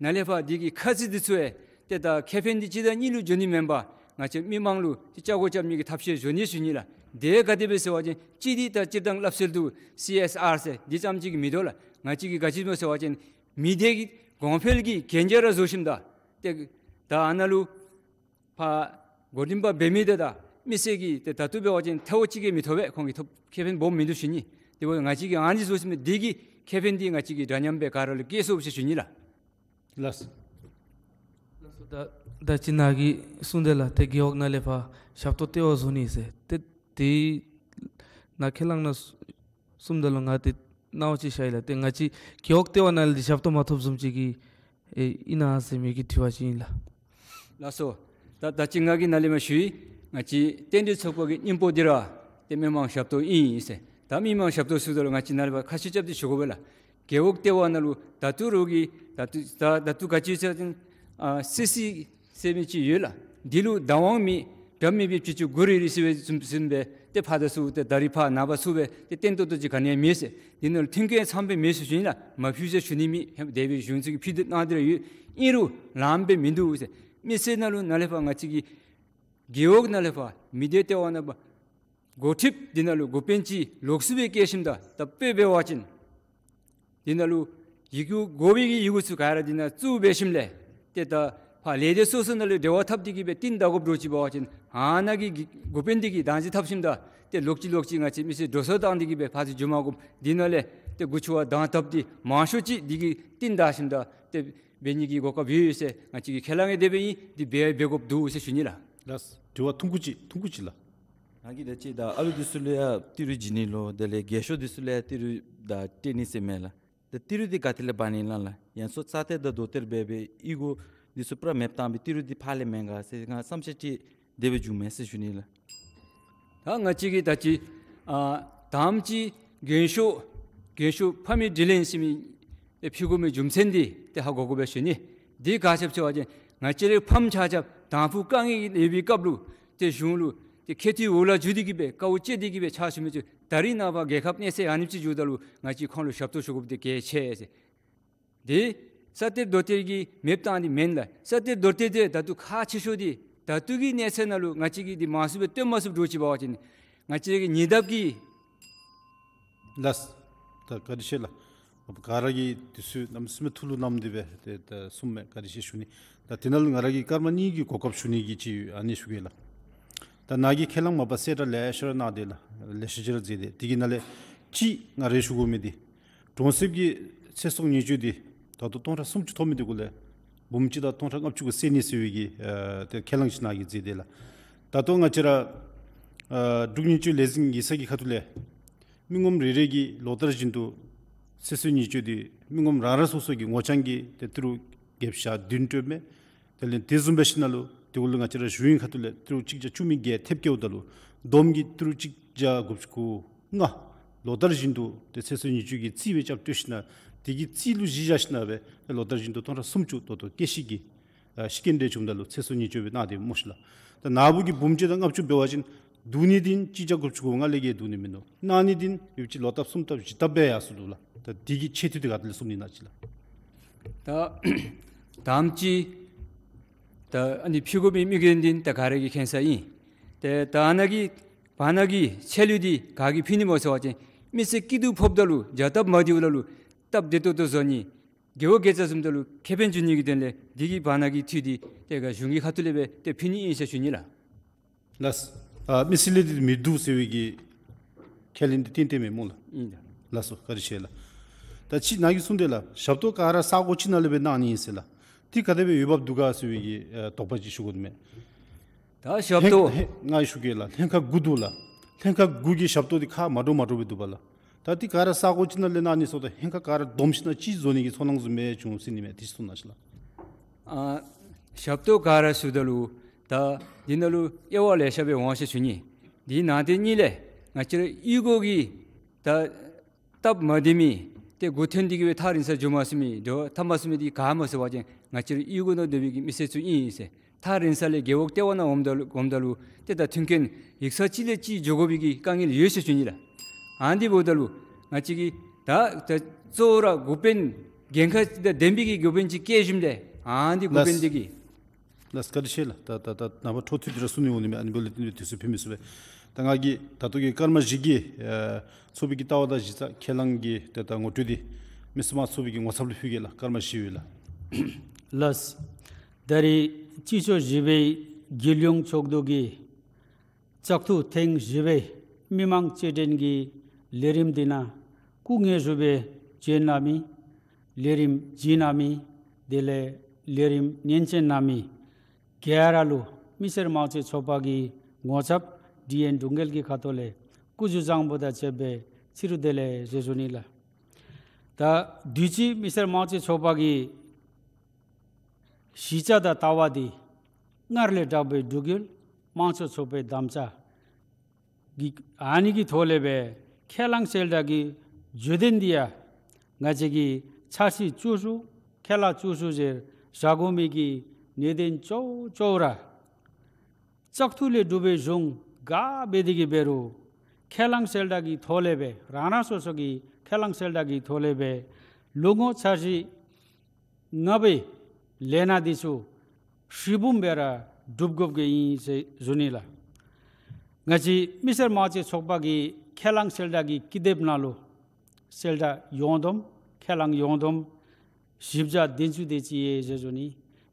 ནཱ་ལས་ཕར་འདི་གི་ཁ་ཚིག་འདི་ཚུ་ཡང་ཏེ་ད་ཁེ་ཕན་འདི་གཅིག་དང་གཉིས་ལུ་འགྱོ་ནི་མེན་པར་ང་བཅས་མི་མང་ལུ་ཅིག་ཅ་གོ་རྐྱབ་ནི་གི་ཐབས་ཤེས་བཟོ་ནི་ཟེར་ཞུ་ནི་ལགས། དེ་ག་དེ་སྦེ་ཟེར་བ་ཅིན་གཅིག་འདི་ད་སྤྱིར་བཏང་སླབ་སྲོལ་འདུག། སི་ཨེསི་ཨར་ཟེར་འདི་ཙམ་ཅིག་གིས་མི་དོ་ལགས། ང་བཅས་ཀྱིས་ག་ཅི་སྨོ་ཟེར་བ་ཅིན་མི་སྡེ་གི་གོང་འཕེལ་གྱི་གན་རྒྱ་ར་བཟོ་ཞིནམ་ད་ཏེ་ད་ཨ་ནཱ་ལུ་ཕར་འགོ་འདྲེན་པ་འབད་མི་དེ་དང་མི་སེར་གྱིས་ཏེ་ད་ལྟོ་འབད་བ་ཅིན་ཐལཝ་གཅིག་གིས་མི་ཐོབ་པས། ཁོང་གིས་ཐོབ་ཁེ་ཕན་སྦོམ་མིན་འདུག་ཟེར་ཞུ་ནི། དེ་འབདཝ་ང་བཅས་ཀྱིས་ཨ་ནི་བཟོ་ཞིནམ་འདི་གི་ཁེ་ཕན་འདི་ང་བཅས་ཀྱིས་འདྲ་མཉམ་སྦེ་ག་ར་ལུ་བཀལ་སོང་ཟེར་ཞུ་ནི་ལགས། ལགས། ལགས་སོ། ད་ད་ཅི་ནཱ་གིས་གསུངས་དེ་ལགས། ཏེ་རྒེད་འོག་ནང་ལས་ཕར་ཞབས་ཏོག་ལྟེ་བ་བཟོ་ནི་ཟེར། ཏེ་དེ་ནཱ་ཁས་བླངས་ནང་གསུངས་དེ་ལུ་ང་ཏེ་སྣང་བ་ཅིག་ཤར་ཡི་ལགས། ཏེ་ང་བཅས་རྒེད་འོག་ལྟེ་བ་ནང་ལས་འདི་ཞབས་ཏོག་མ་ཐོབ་བཟུམ་ཅིག་གི་ཨེ་ཨིན་ན་ཟེར་མི་གི་དྲི་བ་ཅིག་ཨིན་ལགས། ལགས་སོ། ད་ད་ཅི་ང་གིས་ནཱ་ལས་མར་ཞུ་ཡི། ང་བཅས་རྟེན་འབྲེལ་ཚོགས་པ་གི་སྙིང་པོ་འདི་ར་ཏེ་མི་མང་ཞབས་ཏོག་ཨིན་ཟེར། ད་མི་མང་ཞབས་ཏོག་ཟེརཝ་ད་ལུ་ང་བཅས་ནཱ་ལས་ཕར་ཁ་ཤུགས་རྐྱབ་སྟེ་ཞུ་དགོ་པས་ལགས། རྒེད་འོག་ལྟེ་བ་ནང་ལུ་ད་ལྟོ་རོགས་ཀྱིས་ད་ལྟོ་ད་ད་ལྟོ་ག་ཅི་ཟེར་བ་ཅིན་ཨ་སི་སི་ཟེར་མི་ཅིག་ཡོད་ལགས། འདི་ལུ་བདག་དབང་མེད། འདྲ་མི་སྦེ་སྤྱི་སྤྱོད་དགོ་རི་རི་ཟེར་བའི་བཟུམ་བཟུམ་སྦེ་ཏེ་ཕར་དང་ཚུར་ཏེ་ད་རིས་ཕར་ནངས་པ་ཚུར་སྦེ་ཏེ་བརྟན་ཏོག་ཏོ་ཅིག་ག་ནི་ཡང་མེད་ཟེར། འདི་ནང་ལུ་མཐུན་རྐྱེན་ཚངམ་སྦེ་མེད་ཟེར་ཞུ་ནི་ལགས། མ་ཕུལ་ཟེར་ཞུ་ནི་མེད། ཧེ་མ་དེ་སྦེ་གཞུང་ཚོགས་ཀྱིས་ཕུལ་ཏེ་གནང་སྟེ་ར་ཡོད། ཨིན་རུང་ལངམ་སྦེ་མིན་འདུག་ཟེར། མི་སེར་ནང་ལུ་ནཱ་ལས་ཕར་ང་བཅས་ཀྱི་རྒེད་འོག་ནང་ལས་ཕར་མི་སྡེ་ལྟེ་བ་ནང་ཕར་འགོ་ཁྲིདཔ་འདི་ནང་ལུ་འགོ་དཔོན་ཅིག་ལོགས་སུ་སྦེ་བཀལ་ཞིནམ་ད་ད་དཔེ་འབད་བ་ཅིན་འདི་ནང་ལུ་ཡི་གུ་དགོ་པའི་གི་ཡི་གུ་ཚུ་ག་ར་འདི་ནང་བཙུགས་འབད་ཞིནམ་ལས་ཏེ་ད་ ཕར་ལས་སྡེ་སོ་སོ་ནང་ལུ་འབྲེལ་བ་འཐབ་སྟེ་གི་སྦེ་རྟིང་བདའ་དགོཔ་འདྲཝ་ཅིག་འབད་བ་ཅིན་ཨ་ནཱ་གི་འགོ་དཔོན་འདི་གིས་བདག་འཛིན་འཐབ་ཞིནམ་ད་ཏེ་ལོག་ཅི་ལོག་ཅི་ང་བཅས་མི་སེར་འགྲོ་སོང་བཏང་སྟེ་གི་སྦེ་ཕར་ཚུར་འགྱོ་མ་དགོཔ་འདི་ནང་ལས་ཏེ་འགོ་ཚུགས་པར་གདངས་བཏབ་སྟེ་མང་ཤོས་ཅིག་འདི་གིས་རྟིང་བདའ་ཞིནམ་ད་ཏེ་འབད་ནི་གི་གོ་སྐབས་ཡོད་ཟེར་ང་བཅས་ཀྱི་ཁས་བླངས་ཡང་དེ་སྦེ་ཨིན། འདི་འབད་འབད་དགོཔ་འདུག་ཟེར་ཞུ་ནི་ལགས། ལགས། དྲི་བ་ཐུང་ཀུ་ཅིག་ཐུང་ཀུ་ཅིག་ལགས། ང་གིས་ད་ཅི་ད་ཨ་ལུ་འདི་ཚུ་ལུ་ཡང་ཏི་རུ་བྱིན་ནི་ལོ་དེ་ལས་རྒས་ཤོས་འདི་ཚུ་ལུ་ཡང་ཏི་རུ་ད་སྤྲོད་ནི་ཟེར་མས་ལགས། ད་ཏི་རུ་འདི་ག་ཏེ་ལས་འབག་ནི་ལགས་ལགས། ཡང་སོ་རྩ་གཏེར་དང་རྡོ་གཏེར་འབད་འབད་གཡུས་སྒོ་འདི་ཚུ་པུ་ར་མེདཔ་བཏང་སྦེ་ཏི་རུ་འདི་ཕར་ལས་མེན་ག་ཟེར་ང་བསམ་འཆར་ཅིག་དེ་སྦེ་བྱུངམ་མས་ཟེར་ཞུ་ནི་ལགས། ད་ང་བཅས་ཀྱིས་ད་ཅི་ཨ་དང་པ་ཅིག་རྒན་ཤོས་རྒན་ཤོས་ཕ་མའི་དྲིན་ལན་ཟེར་མི་ཨེ་ཕུལ་དགོ་མི་རྒྱུ་མཚན་འདི་ཏེ་ཧ་གོ་དགོ་པས་ཞུ་ནི། འདི་ག་ཅི་སྦེ་ཟེར་བ་ཅིན་ང་བཅས་རའི་ཕམ་ཆ་ཁྱབ་དང་ཕུ་དཀའ་ངལ་ཡོད་པའི་སྐབས་ལུ་ཏེ་གཞུང་ལུ་ཏེ་ཁེ་ཐི་འོག་ལུ་འཛུལ་ཏེ་གི་སྦེ་དཀའཝ་སྤྱད་དེ་གི་སྦེ་ཕྱག་ཞུ་མི་ཚུ་ད་རིས་ནངས་པ་རྒྱལ་ཁབ་གནས་ཚད་ཨ་ནེམ་ཅིག་འགྱོཝ་ད་ལུ་ང་བཅས་ཁོང་ལུ་ཞབས་ཏོག་ཞུ་དགོཔ་འདི་གལ་ཆེ་ཟེར། འདི་རྩ་གཏེར་རྡོ་གཏེར་གྱིས་མེདཔ་བཏང་ནི་མེན་ལགས། རྩ་གཏེར་རྡོ་གཏེར་འདི་ད་ལྟོ་ཁག་ཆེ་ཤོས་འདི་ད་ལྟོ་གི་གནས་ཚད་ནང་ལུ་ང་བཅས་ཀྱིས་འདི་མང་སུ་སྦེ་བཏོན་མ་ཚུགསཔ་འདྲཝ་ཅིག་འབད་བ་ཅིན་ང་བཅས་ཀྱི་ཉེ་འདབས་ཀྱི། ལགས། ད་བཀའ་དྲིན་ཆེ་ལགས། ག་ར་གིས་འདི་ཚུ་གནམ་མེད་ས་མེད་ཐུགས་ལུ་བསྣམས་ཏེ་སྦེ་ཏེ་ད་གསུངམ་མས། བཀའ་དྲིན་ཆེ་ཞུ་ནི། ད་དེ་ནང་ལུ་ང་ར་གིས་སྐར་མ་གཉིས་ཀྱི་གོ་སྐབས་ཞུ་ནི་གི་ཅིག་ཨ་ནི་ཞུ་གེ་ལགས། ད་ནཱ་གིས་ཁས་བླངས་མ་པ་གསལ་བསྒྲགས་ལེ་ཤ་ར་གནང་སྟེ་ལགས། ལེ་ཤ་ཅིག་ར་མཛད་དེ། དེ་གི་ནང་ལས་ཅིག་ང་ར་ཞུ་དགོ་མི་འདི་གྲོང་གསེབ་ཀྱི་ཚེ་སྲོག་ཉེས་བཅོས་འདི་ད་ལྟོ་སྟོང་ཕྲག་སུམ་ཅུ་ཐོབ་མི་འདི་གུ་ལས་འབུམ་གཅིག་དང་སྟོང་ཕྲག་ལྔ་བཅུ་གུ་བསལ་ནི་ཟེར་བའི་གི་ཨ་ཏེ་ཁས་བླངས་ཅིག་ནཱ་གིས་མཛད་དེ་ལགས། ད་ལྟོ་ང་བཅས་ར་ཨ་འབྲུག་ཉེས་བཅོས་ལས་འཛིན་ཡིག་ཚང་གི་ཁ་ཐུག་ལས་མི་ངོམ་རེ་རེ་གིས་ལོ་ལྟར་བཞིན་དུ་ཚེ་སྲོག་ཉེས་བཅོས་འདི་མི་ངོམ་རང་རང་སོ་སོ་གི་ངོ་རྐྱང་གིས་ཏེ་ཏི་རུ་བརྒྱད་ཞག་བདུན་སྤྲོདཔ་མས། དེ་ལས་དེ་བཟུམ་སྦེ་ཞིནམ་ལས་དེ་གུ་ལུ་ང་བཅས་ར་གཞུང་གི་ཁ་ཐུག་ལས་ཏི་རུ་གཅིག་བརྒྱ་བཅུ་མེད་བརྒྱད་ཐེབས་བཀལཝ་ད་ལུ་བསྡོམས་ཀྱིས་ཏི་རུ་གཅིག་བརྒྱ་དགུ་བཅུ་གོ་ལྔ་ལོ་ལྟར་བཞིན་དུ་ཏེ་ཚེ་སྲོག་ཉེས་བཅོས་ཀྱི་རྩིས་སྦེ་རྐྱབ་སྤྲོད་ཞིནམ་ལས་དེ་གི་རྩིས་ལུ་གཞི་བཞག་ཞིནམ་ལས་སྦེ་ལོ་ལྟར་བཞིན་དུ་སྟོང་ཕྲག་སུམ་ཅུ་ད་ལྟོ་སྐྱེད་ཤིང་གི་ཨ་ཤི་རྐྱེན་འདི་བྱུངམ་ད་ལུ་ཚེ་སྲོག་ཉེས་བཅོས་སྦེ་གནང་སྟེ་སྨོ་ཤིག་ལགས། ད་ནཱ་བུ་གིས་འབུམ་གཅིག་དང་ལྔ་བཅུ་འབད་བ་ཅིན་བསྡུ་ནི་འདི་གཅིག་བརྒྱ་དགུ་བཅུ་གོ་ལྔ་ལས་བརྒལ་བསྡུ་ནི་མིན་འདུག། གནང་ནི་འདི་ཡོདཔ་ཅིག་ལོག་བཏབ་གསུམ་བཏབ་བཞི་བཏབ་སྦེ་ཡར་སོང་འདུག་ལགས། ད་འདི་གི་ཆེ་མཐོ་འདི་ག་ཏེ་ལས་གསུངས་ནི་ན་ཅིག་ལགས། ད་དང་པ་ཅིག་ད་ཨ་ནི་ཕུལ་དགོ་མི་མི་གི་འདི་ད་ག་ར་གིས་མཁྱེན་ས་ཨིན། ཏེ་ད་ནཱ་གི་བར་ན་གི་ཆད་ལུ་འདི་ག་གིས་ཕུལ་ནི་སྨོ་ཟེར་བ་ཅིན་མི་སེར་སྐྱིད་སྡུག་ཕོགཔ་ད་ལུ་བྱ་སྟབས་མ་བདེཝ་ད་ལུ་སྟབས་བདེ་ཏོག་ཏོ་བཟོ་ནི་རྒེད་འོག་དགེ་རྩ་བཟུམ་ད་ལུ་ཁེ་ཕན་བྱུང་ནི་གི་དོན་ལས་འདི་གི་བར་ན་གི་འཐུས་འདི་ཏེ་ག་གཞུང་གི་ཁ་ཐུག་ལས་སྦེ་ཏེ་ཕུལ་ནི་ཨིན་ཟེར་ཞུ་ནི་ལགས། ལགས། ཨ་མི་སེར་ལས་འདི་མི་བསྡུ་ཟེར་བའི་གི་ཁས་ལེན་འདི་ཏན་ཏན་མས་སྨོ་ལགས། ཨིན་ལགས། ལགས་སོ། བཀའ་དྲིན་ཆེ་ལགས། ད་ཅི་ནཱ་གིས་གསུངས་ཏེ་ལགས་ཞབས་ཏོག་ག་ར་ས་གོ་ཅིག་ནང་ལས་སྦེ་གནང་ནི་ཨིན་ཟེར་ལགས། འདི་ག་དེ་སྦེ་འོས་འབབ་འདུག་ག་ཟེར་བའི་གི་ཨ་དོགས་པ་ཅིག་ཞུ་དགོ་མས། ད་ཞབས་ལྷན་ཏོ་ལྷན་ང་ཞུ་གེ་ལགས། ལྷན་ཁག་དགུ་འདུག་ལགས། ལྷན་ཁག་དགུ་གི་ཞབས་ཏོག་འདི་ཁག་མ་འདྲཝ་མ་འདྲཝ་སྦེ་འདུག་པ་ལགས། ད་འདི་ག་ར་ས་གོ་ཅིག་ནང་ལས་གནང་ནི་སོང་ད་ལྷན་ཁག་ག་ར་བསྡོམས་ཞིནམ་ལས་ཅིག་བཟོ་ནི་གི་ཚོར་སྣང་བཟུམ་མས་བྱུང་ཟེར་ནི་མས། འདི་གསུང་གནང་ཤིག་ལགས། ཨ་ཞབས་ཏོག་ག་ར་ཞུཝ་ད་ལུ་ད་འདི་ནང་ལུ་དབྱེ་བ་ལེ་ཤ་སྦེ་འོང་ཟེར་ཞུ་ནི། འདི་ནང་དེ་གཉིས་ལས་ང་བཅས་ར་གཡུས་སྒོ་གི་ད་སྟབས་མ་བདེ་མི་ཏེ་འགོ་ཐོན་ཏེ་གི་སྦེ་ཐག་རིང་ས་འགྱོ་མ་ཚུགས་མི་འགྱོ་ཐབས་མ་ཚུགས་མི་འདི་ག་སྨོ་ཟེར་བ་ཅིན་ང་བཅས་ར་གཡུས་སྒོ་ནང་སྡོད་པའི་གི་མི་སེར་ཚུ་ཨིན་ཟེར། ཐག་རིང་ས་ལས་རྒེད་འོག་ལྟེ་བ་ནང་འོངམ་ད་ལུ་འོངམ་ད་ལུ་ཏེ་ད་མཐུན་རྐྱེན་ཡིག་ཚང་གཅིག་ལས་གཅིག་འགྱོ་དགོ་པའི་གི་དཀའ་ངལ་ཡོད་ཟེར་ཞུ་ནི་ལགས། ཨ་ནི་འབདཝ་ད་ལུ་ང་བཅས་ཀྱིས་ད་ད་གཙོ་བོ་ར་འགོ་དཔོན་འགན་ཁག་དང་ལྡན་པའི་གི་འགོ་དཔོན་ཅིག་བསྐོ་ཞིནམ་ལས་ཨ་ནི་འགོ་དཔོན་འདི་གིས། ལགས། བཀའ་དྲིན་ཆེ་ལགས། ད་ད་ད་ནངས་པ་འཕྲོ་མཐུད་དེ་ར་གསུང་ནི་འོང་ནི་མས། ཨ་ནི་འབདཝ་ལས་བརྟེན་ཏེ་དུས་ཚོད་ཕན་མི་ཚུགས་པས། ད་ང་གིས་ད་ལྟོ་གི་སྐར་མ་བཞི་གི་ཨ་ཚོགས་པའི་གི་ལྟ་བ་དང་གཞི་རྩ་ཁས་བླངས་ཀྱི་ཏེ་ད་ངོ་སྤྲོད་འདི་མི་སེར་དམངས་གཙོ་ཚོགས་པའི་གི་ངོ་ཚབ་ལུ་ཕུལ་གེ་ལགས། སྐར་མ་བཞི་ཡོད་ལགས། ལགས། ད་རིས་སྤྱི་ཚོགས་བཞི་པའི་རྒྱལ་ཡོངས་ཚོགས་འདུ་གི་བཙག་འཐུ་ཐེངས་བཞི་པའི་མི་མང་རྩིས་འགྲན་གྱི་ལས་རིམ་འདི་ནང་སྐུ་ངལ་གསོ་སྦེ་བྱོན་གནང་མི་ལས་རིམ་བྱིན་གནང་མི་དེ་ལས་ལས་རིམ་སྙན་སེང་གནང་མི་ག་ར་ལུ་མི་སེར་དམངས་གཙོའི་ཚོགས་པ་གི་ངོ་ཚབ་ཌི་ཨེན་འབྲུག་རྒྱལ་གྱི་ཁ་ཐུག་ལས་སྐུ་གཟུགས་བཟང་པོ་དང་བཅས་པའི་ཕྱི་རུ་བདེ་ལེགས་ཞུ་ནི་ལགས། ད་དུས་ཅི་མི་སེར་དམངས་གཙོའི་ཚོགས་པ་གི་གཞི་རྩ་དང་ལྟ་བ་འདི་སྔར་ལས་དྲག་པའི་འབྲུག་ཡུལ་དམངས་གཙོའི་ཚོགས་པའི་དམ་བཅའ་གི་ཨ་ནི་གི་ཐོག་ལས་སྦེ་ཁས་བླངས་གསལ་བསྒྲགས་ཀྱི་བརྗོད་དོན་འདི་ཡང་ང་བཅས་ཀྱིས་འཆར་གཞི་བཅུ་དྲུག་ཁས་བླངས་བཅུ་དྲུག་ཟེར་བཞག་དགོ་མི་གི་གནད་དོན་གཙོ་བོ་གཙོ་བོ་ར་བཙག་འཐུ་ལས་གྲུབ་པའི་གཞུང་ག་འབད་དེ་གི་འབད་རུང་ཁས་བླངས་གསལ་བསྒྲགས་ཀྱི་ཐོག་ལས་སྦེ་རང་རང་སོ་སོ་གི་ཁས་བླངས་གསལ་བསྒྲགས་ཀྱི་ཐོག་ལས་སྦེ་ལོ་ངོ་འཆར་གཞི་ལྔ་པའི་ལས་སྣ་འདི་ཚུ་ཧྲིལ་བུམ་སྦེ་ར་སྒྲུབ་དགོཔ་གི་ཨིན་ཟེར་ཞུ་ནི་ལགས། ང་བཅས་མི་སེར་དམངས་གཙོའི་ཚོགས་པ་གི་ཁས་བླངས་གསལ་བསྒྲགས་ཀྱི་ཀི་དེབ་ནང་ལུ་གསལ་བསྒྲགས་ཡོངས་བསྡོམས་ཁས་བླངས་ཡོངས་བསྡོམས་བཞི་བརྒྱ་བདུན་ཅུ་དེ་ཅིག་ཡོད་ཟེར་ཞུ་ནི།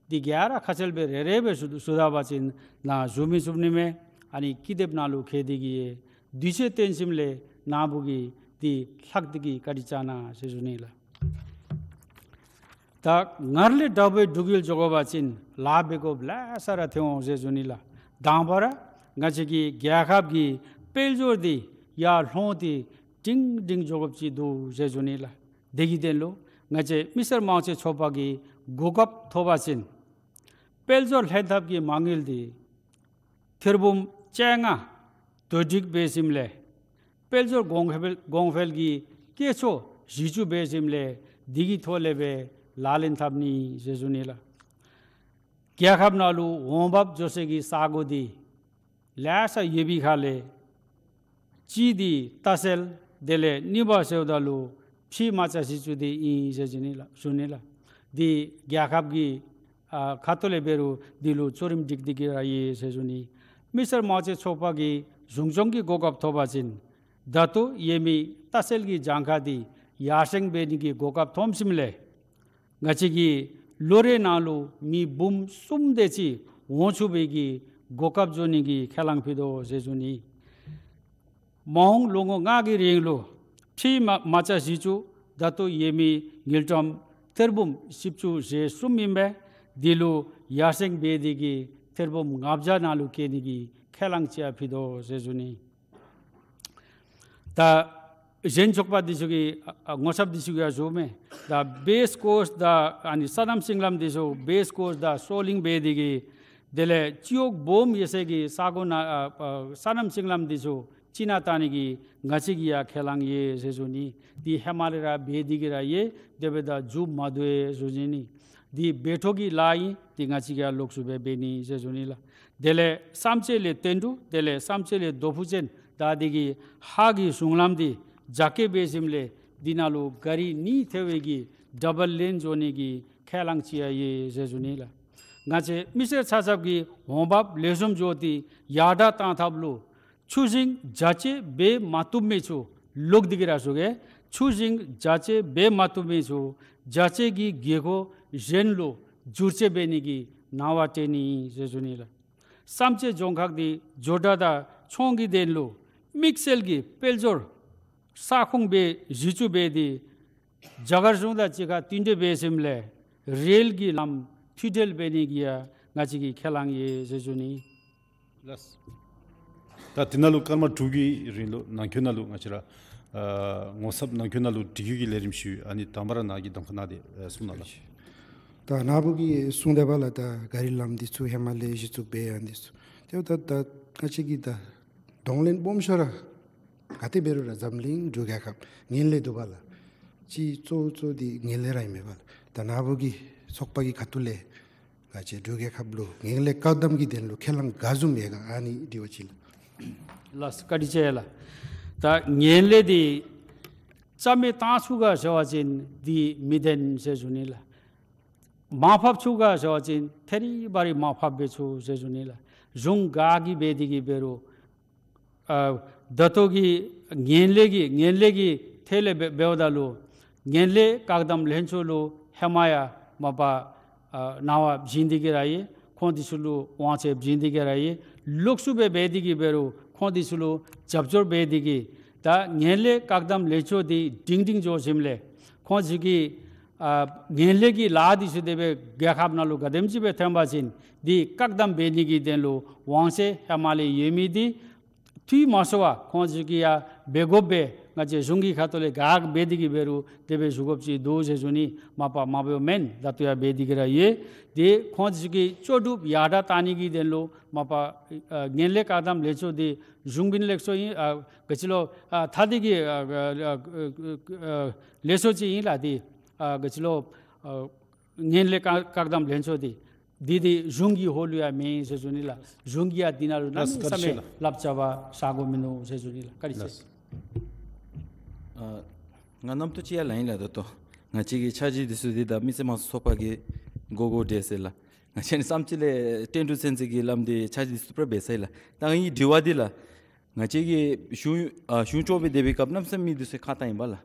འདི་ག་ར་ཁ་གསལ་སྦེ་རེ་རེ་སྦེ་ཞུ་ཞུ་ད་པ་ཅིན་ནཱ་ཞུ་མི་ཚུགས་ནི་མས། ཨ་ནི་ཀི་དེབ་ནང་ལུ་བཀལ་ཏེ་གི་དུས་ཚོད་བཏོན་ཞིནམ་ལས་ནཱ་བུ་གིས་འདི་ལྷག་སྟེ་གི་བཀའ་དྲིན་བསྐྱང་གནང་ཟེར་ཞུ་ནི་ལགས། ད་སྔར་ལས་དྲག་པོའི་འབྲུག་ཡུལ་འགྱོ་དགོ་པ་ཅིན་ལཱ་འབད་དགོཔ་ལེ་ཤ་ར་ཐོན་འོང་ཟེར་ཞུ་ནི་ལགས། དང་པ་ར་ང་བཅས་ཀྱི་རྒྱལ་ཁབ་ཀྱི་དཔལ་འབྱོར་འདི་ཡར་ལྷོངས་ཏེ་སྒྲིང་སྒྲིང་འགྱོ་དགོཔ་ཅིག་འདུག་ཟེར་ཞུ་ནི་ལགས། དེ་གི་དོན་ལུ་ང་བཅས་མི་སེར་དམངས་གཙོའི་ཚོགས་པ་གིས་གོ་སྐབས་ཐོབ་པ་ཅིན་དཔལ་འབྱོར་ལྷན་ཐབས་ཀྱི་མ་དངུལ་འདི་ཐེར་འབུམ་བཅོ་ལྔ་བསྡུ་སྒྲིག་འབད་ཞིནམ་ལས་དཔལ་འབྱོར་གོང་འཕེལ་གོང་འཕེལ་གྱི་སྐྱེད་ཚོགས་གཞི་བཙུགས་འབད་ཞིནམ་ལས་དེ་གི་ཐོག་ལས་སྦེ་ལག་ལེན་འཐབ་ནི་ཟེར་ཞུ་ནི་ལགས། རྒྱལ་ཁབ་ནང་ལུ་འོང་འབབ་འགྱོ་སའི་གི་ས་གོ་འདི་ལེ་ཤ་ཡོད་པའི་ཁ་ལས་གཅིག་འདི་རྟ་སེལ། དེ་ལས་གཉིས་པ་ཟེརཝ་ད་ལུ་ཕྱེ་མ་ཆ་བཞི་བཅུ་འདི་ཨིན་ཟེར་ཞུ་ནི་ལགས། ཞུ་ནི་ལགས། འདི་རྒྱལ་ཁབ་ཀྱི་ཨ་ཁ་ཐུག་ལས་འབད་རུང་འདི་ལུ་གཙོ་རིམ་སྒྲིག་སྟེ་གི་ར་ཡོད་ཟེར་ཞུ་ནི། མི་སེར་དམངས་གཙོའི་ཚོགས་པ་གིས་གཞུང་སྐྱོང་གི་གོ་སྐབས་ཐོབ་པ་ཅིན་ད་ལྟོ་ཡོད་མི་རྟ་སེལ་གྱི་གྱངས་ཁ་འདི་ཡར་སེང་འབད་ནི་གི་གོ་སྐབས་ཐོབ་ཞིནམ་ལས་ང་བཅས་ཀྱི་ལོ་རེ་ནང་ལུ་མི་འབུམ་གསུམ་དེ་ཅིག་འོང་ཚུགས་པའི་གི་གོ་སྐབས་འབྱོར་ནི་གི་ཁས་བླངས་ཕུལ་དོ་ཟེར་ཞུ་ནི། མ་འོངས་ལོ་ངོ་ལྔ་གི་རིང་ལུ་ཕྱེ་མ་མ་ཆ་བཞི་བཅུ་ད་ལྟོ་ཡོད་མི་དངུལ་ཀྲམ་ཐེར་འབུམ་བཞི་བཅུ་ཞེ་གསུམ་ཨིན་པས། འདི་ལུ་ཡར་སེང་འབད་དེ་གི་ཐེར་འབུམ་ལྔ་བརྒྱ་ནང་ལུ་བཀལ་ནི་གི་ཁས་བླངས་ཅིག་ཡང་ཕུལ་དོ་ཟེར་ཞུ་ནི། ད་གཞན་ཚོགས་པ་འདི་ཚུ་གི་ཨ་ཨ་ངོ་ཚབ་འདི་ཚུ་གིས་ཡང་ཞུཝ་མས། ད་བེསི་ཀོརསི་དང་ཨ་ནི་སོ་ནམ་ཤིང་ལམ་འདི་ཚུ་བེསི་ཀོརསི་དང་སོ་ལིང་འབད་དེ་གི་དེ་ལས་སྤྱི་འོག་སྦོམ་ཡོད་སའི་གི་ས་གོ་ནང་ཨ་ཨ་སོ་ནམ་ཤིང་ལམ་འདི་ཚུ་ཅིག་ནང་བཏང་ནི་གི་ང་བཅས་ཀྱིས་ཡང་ཁས་བླངས་ཡོད་ཟེར་ཞུ་ནི། འདི་ཧེ་མ་ལས་ར་འབད་དེ་གི་ར་ཡོད། དེ་འབདཝ་ད་མཇུག་མ་བསྡུ་བས་ཟེར་ཞུ་ནི། འདི་འབད་འཕྲོ་གི་ལཱ་ཨིན། འདི་ང་བཅས་ཀྱིས་ཡང་ལོགས་སུ་སྦེ་འབད་ནི་ཟེར་ཞུ་ནི་ལགས། དེ་ལས་བསམ་རྩེ་ལས་བསྟན་འབྲུག། དེ་ལས་བསམ་རྩེ་ལས་རྡོ་ཕུག་ཅན། ད་འདི་གི་ཧཱ་གི་གཞུང་ལམ་འདི་རྒྱ་སྐྱེད་འབད་ཞིནམ་ལས་འདི་ནང་ལུ་ག་རི་གཉིས་ཐེག་པའི་གི་ཌབ་བཱལ་ལེན་འགྱོ་ནི་གི་ཁས་བླངས་ཅིག་ཡང་ཡོད་ཟེར་ཞུ་ནི་ལགས། ང་བཅས་མི་སེར་ཆ་ཁྱབ་ཀྱི་འོང་འབབ་ལེགས་ཤོམ་འགྱོ་སྟེ་ཡར་དྲག་གཏང་ཐབས་ལུ་ཆུ་ཞིང་རྒྱ་སྐྱེད་འབད་མ་བཏུབ་མི་ཚུ་ལོག་སྟེ་གི་ར་ཞུ་གེ། ཆུ་ཞིང་རྒྱ་སྐྱེད་འབད་མ་བཏུབ་མི་ཚུ་རྒྱ་སྐྱེད་ཀྱི་དགོས་མཁོ་གཞན་ལུ་བསྒྱུར་བཅོས་འབད་ནི་གི་གནང་བ་སྤྲོད་ནི་ཨིན་ཟེར་ཞུ་ནི་ལགས། བསམ་རྩེ་རྫོང་ཁག་འདི་ཇོ་བྲག་དང་ཁྱོན་གྱི་དོན་ལུ་དམིགས་བསལ་གྱི་དཔལ་འབྱོར་ས་ཁོངས་སྦེ་གཞི་བཙུགས་འབད་དེ་རྒྱ་གར་གཞུང་དང་གཅིག་ཁར་མཐུན་འབྲེལ་འབད་ཞིནམ་ལས་རེལ་གྱི་ལམ་མཐུད་འབྲེལ་འབད་ནི་གི་ཡང་ང་བཅས་ཀྱིས་ཁས་བླངས་ཡོད་ཟེར་ཞུ་ནི། ལགས། ད་འདི་ནང་ལུ་སྐར་མ་དྲུག་གི་རིང་ལུ་ནང་འཁོད་ནང་ལུ་ང་བཅས་ར་ཨ་ངོ་ཚབ་ནང་འཁོད་ནང་ལུ་དྲི་བཀོད་ཀྱི་ལས་རིམ་ཞུ། ཨ་ནི་དང་པ་ར་ནཱ་གིས་གདམ་ཁ་གནང་སྟེ་ཨ་གསུང་གནང་ལགས། ད་ནཱ་བུ་གིས་གསུངས་ད་པ་ལགས། ད་ག་རི་ལམ་འདི་ཚུ་ཧེ་མ་ལས་གཞི་བཙུགས་འབད་ཡོད་འདི་ཚུ། དེ་འབདཝ་ད་ད་ང་བཅས་ཀྱི་ད་གདོང་ལེན་སྦོམ་ཤོས་ར་ག་ཏེ་འབད་རུང་ར་འཛམ་གླིང་འབྲུག་རྒྱལ་ཁབ་ངན་ལྷད་འདུག་པ་ལགས། སྤྱིར་གཙོ་བོ་གཙོ་བོ་འདི་ངན་ལྷད་ར་ཨིན་མས་པ་ལགས། ད་ནཱ་བུ་གི་ཚོགས་པ་གི་ཁ་ཐུག་ལས་ང་བཅས་འབྲུག་རྒྱལ་ཁབ་ལུ་ངན་ལྷད་བཀག་སྡོམ་གྱི་དོན་ལུ་ཁས་བླངས་ག་བཟུམ་ཡོད་ག་ཨ་ནི་དྲི་བ་ཅིག་ལགས། ལགས་བཀའ་དྲིན་ཆེ་ལགས། ད་ངན་ལྷད་འདི་རྩ་མེད་བཏང་ཚུགས་ག་ཟེར་བ་ཅིན་འདི་མི་བདེན་ཟེར་ཞུ་ནི་ལགས། མར་ཕབ་ཚུགས་ག་ཟེར་བ་ཅིན་ཐད་རི་བ་རི་མར་ཕབ་འབད་ཚུགས་ཟེར་ཞུ་ནི་ལགས། གཞུང་ག་གིས་འབད་དེ་གི་འབད་རུང་ཨ་ད་ལྟོ་གི་ངན་ལྷད་ཀྱི་ངན་ལྷད་ཀྱི་ཐད་ལས་འབད་འབདཝ་ད་ལུ་ངན་ལྷད་བཀག་སྡོམ་ལྷན་ཚོགས་ལུ་ཧེ་མ་ཡང་མ་པ་ཨ་གནང་བ་བྱིན་ཏེ་གི་ར་ཡོད། ཁོང་འདི་ཚུ་ལུ་དབང་ཚད་བྱིན་ཏེ་གི་ར་ཡོད། ལོགས་སུ་སྦེ་འབད་དེ་གི་འབད་རུང་ཁོང་འདི་ཚུ་ལུ་རྒྱབ་སྐྱོར་འབད་དེ་གི་ད་ངན་ལྷད་བཀག་སྡོམ་ལྷན་ཚོགས་འདི་སྒྲིང་སྒྲིང་འགྱོ་ཞིནམ་ལས་ཁོང་ཚུ་གི་ཨ་ངན་ལྷད་ཀྱི་ལཱ་འདི་ཚུ་དེ་སྦེ་རྒྱལ་ཁབ་ནང་ལུ་ག་དེམ་ཅིག་སྦེ་ཐོན་པ་ཅིན་འདི་བཀག་སྡོམ་འབད་ནི་གི་དོན་ལུ་དབང་ཚད་ཧེ་མ་ལས་ཡོད་མི་འདི་འཐུས་མ་སོང་བར་ཁོང་ཚུ་གིས་ཡང་འབད་དགོ་པས། ང་བཅས་གཞུང་གི་ཁ་ཐུག་ལས་ག་འབད་དེ་གི་འབད་རུང་དེ་སྦེ་ཞུ་དགོཔ་ཅིག་འདུག་ཟེར་ཞུ་ནི། མ་པ་མ་འབདཝ་མེན། ད་ལྟོ་ཡང་འབད་དེ་གི་ར་ཡོད། དེ་ཁོང་ཚུ་གི་ལྕོགས་གྲུབ་ཡར་དྲག་བཏང་ནི་གི་དོན་ལུ་མ་པ་ཨ་ངན་ལྷད་བཀག་སྡོམ་ལྷན་ཚོགས་འདི་གཞུང་དཔོན་ལེགས་ཤོམ་ཨིན། ཨ་ག་ཅི་ལོ་ཨ་ཐ་དད་ཀྱི་ཨ་ཨ་ཨ་ཨ་ལེགས་ཤོམ་ཅིག་ཨིན་ལགས། འདི་ཨ་ག་ཅི་ལོ་ཨ་ངན་ལྷད་བཀག་བཀག་སྡོམ་ལྷན་ཚོགས་འདི་འདི་འདི་གཞུང་གི་འོག་ལུ་ཡང་མེན་ཟེར་ཞུ་ནི་ལགས། གཞུང་གིས་ཡང་འདི་ནང་ལུ་གནམ་མེད་ས་མེད་ལགས། བཀའ་དྲིན་ཆེ་ལགས། ལགཔ་རྐྱབ་པར་བཞག་དགོ་མིན་ནུག་ཟེར་ཞུ་ནི་ལགས། བཀའ་དྲིན་ཆེ། ལགས། ཨ་ང་རྣམ་རྟོག་ཅིག་ཡང་ལགས་ཨིན་ལགས། ད་ལྟོ་ང་བཅས་ཀྱི་འཆར་གཞི་འདི་ཚུ་འདི་ད་མི་སེར་དམངས་གཙོ་ཚོགས་པ་གིས་འགོ་འགོ་འདྲེན་ཟེར་ལགས། ང་བཅས་ནི་བསམ་རྩེ་ལས་བསྟན་འབྲུག་ཚུན་ཚོད་ཀྱི་ལམ་འདི་འཆར་གཞི་འདི་ཚུ་པུ་ར་འབད་ཚར་ཡི་ལགས། ད་ངེའི་དྲི་བ་འདི་ལགས། ང་བཅས་ཀྱི་གཞུང་ཨ་གཞུང་སྐྱོང་སྦེ་སྡོད་པའི་སྐབས་གནམ་མེད་ས་མེད་མི་འདི་ཚུ་ཁ་བཏང་ཡི་པ་ལགས།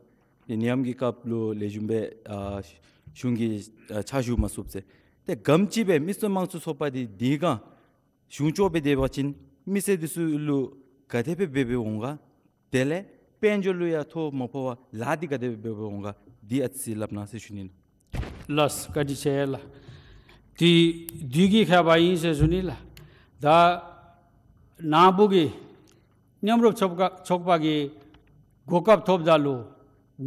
ཏེ་ནད་ཡམས་ཀྱི་སྐབས་ལུ་ལེགས་ཤོམ་སྦེ་ཨ་གཞུང་གི་ཨ་ཕྱག་ཞུ་མ་ཚུགསཔ་ཟེར། ཏེ་ག་དེམ་ཅིག་སྦེ་མི་སེར་དམངས་གཙོའི་ཚོགས་པ་འདི་དེ་སྒང་གཞུང་སྐྱོང་འབད་དེ་འབད་བ་ཅིན་མི་སེར་འདི་ཚུ་ལུ་ག་དེ་སྦེ་འབད་འབདཝ་འོང་ག། དེ་ལས་དཔལ་འབྱོར་ལུ་ཡང་ཐོ་མ་ཕོག་པར་ལཱ་འདི་ག་དེ་སྦེ་འབད་འབདཝ་འོང་ག། འདི་ཨ་ཙི་སླབ་གནང་ཟེར་ཞུ་ནི་ལགས། ལགས་བཀའ་དྲིན་ཆེ་ལགས། འདི་འདི་གི་ཁྱད་པར་ཨིན་ཟེར་ཞུ་ནི་ལགས། ད་ནཱ་བུ་གི་མཉམ་རུབ་ཚོགས་པ་ཚོགས་པ་གི་གོ་སྐབས་ཐོབ་ད་ལུ་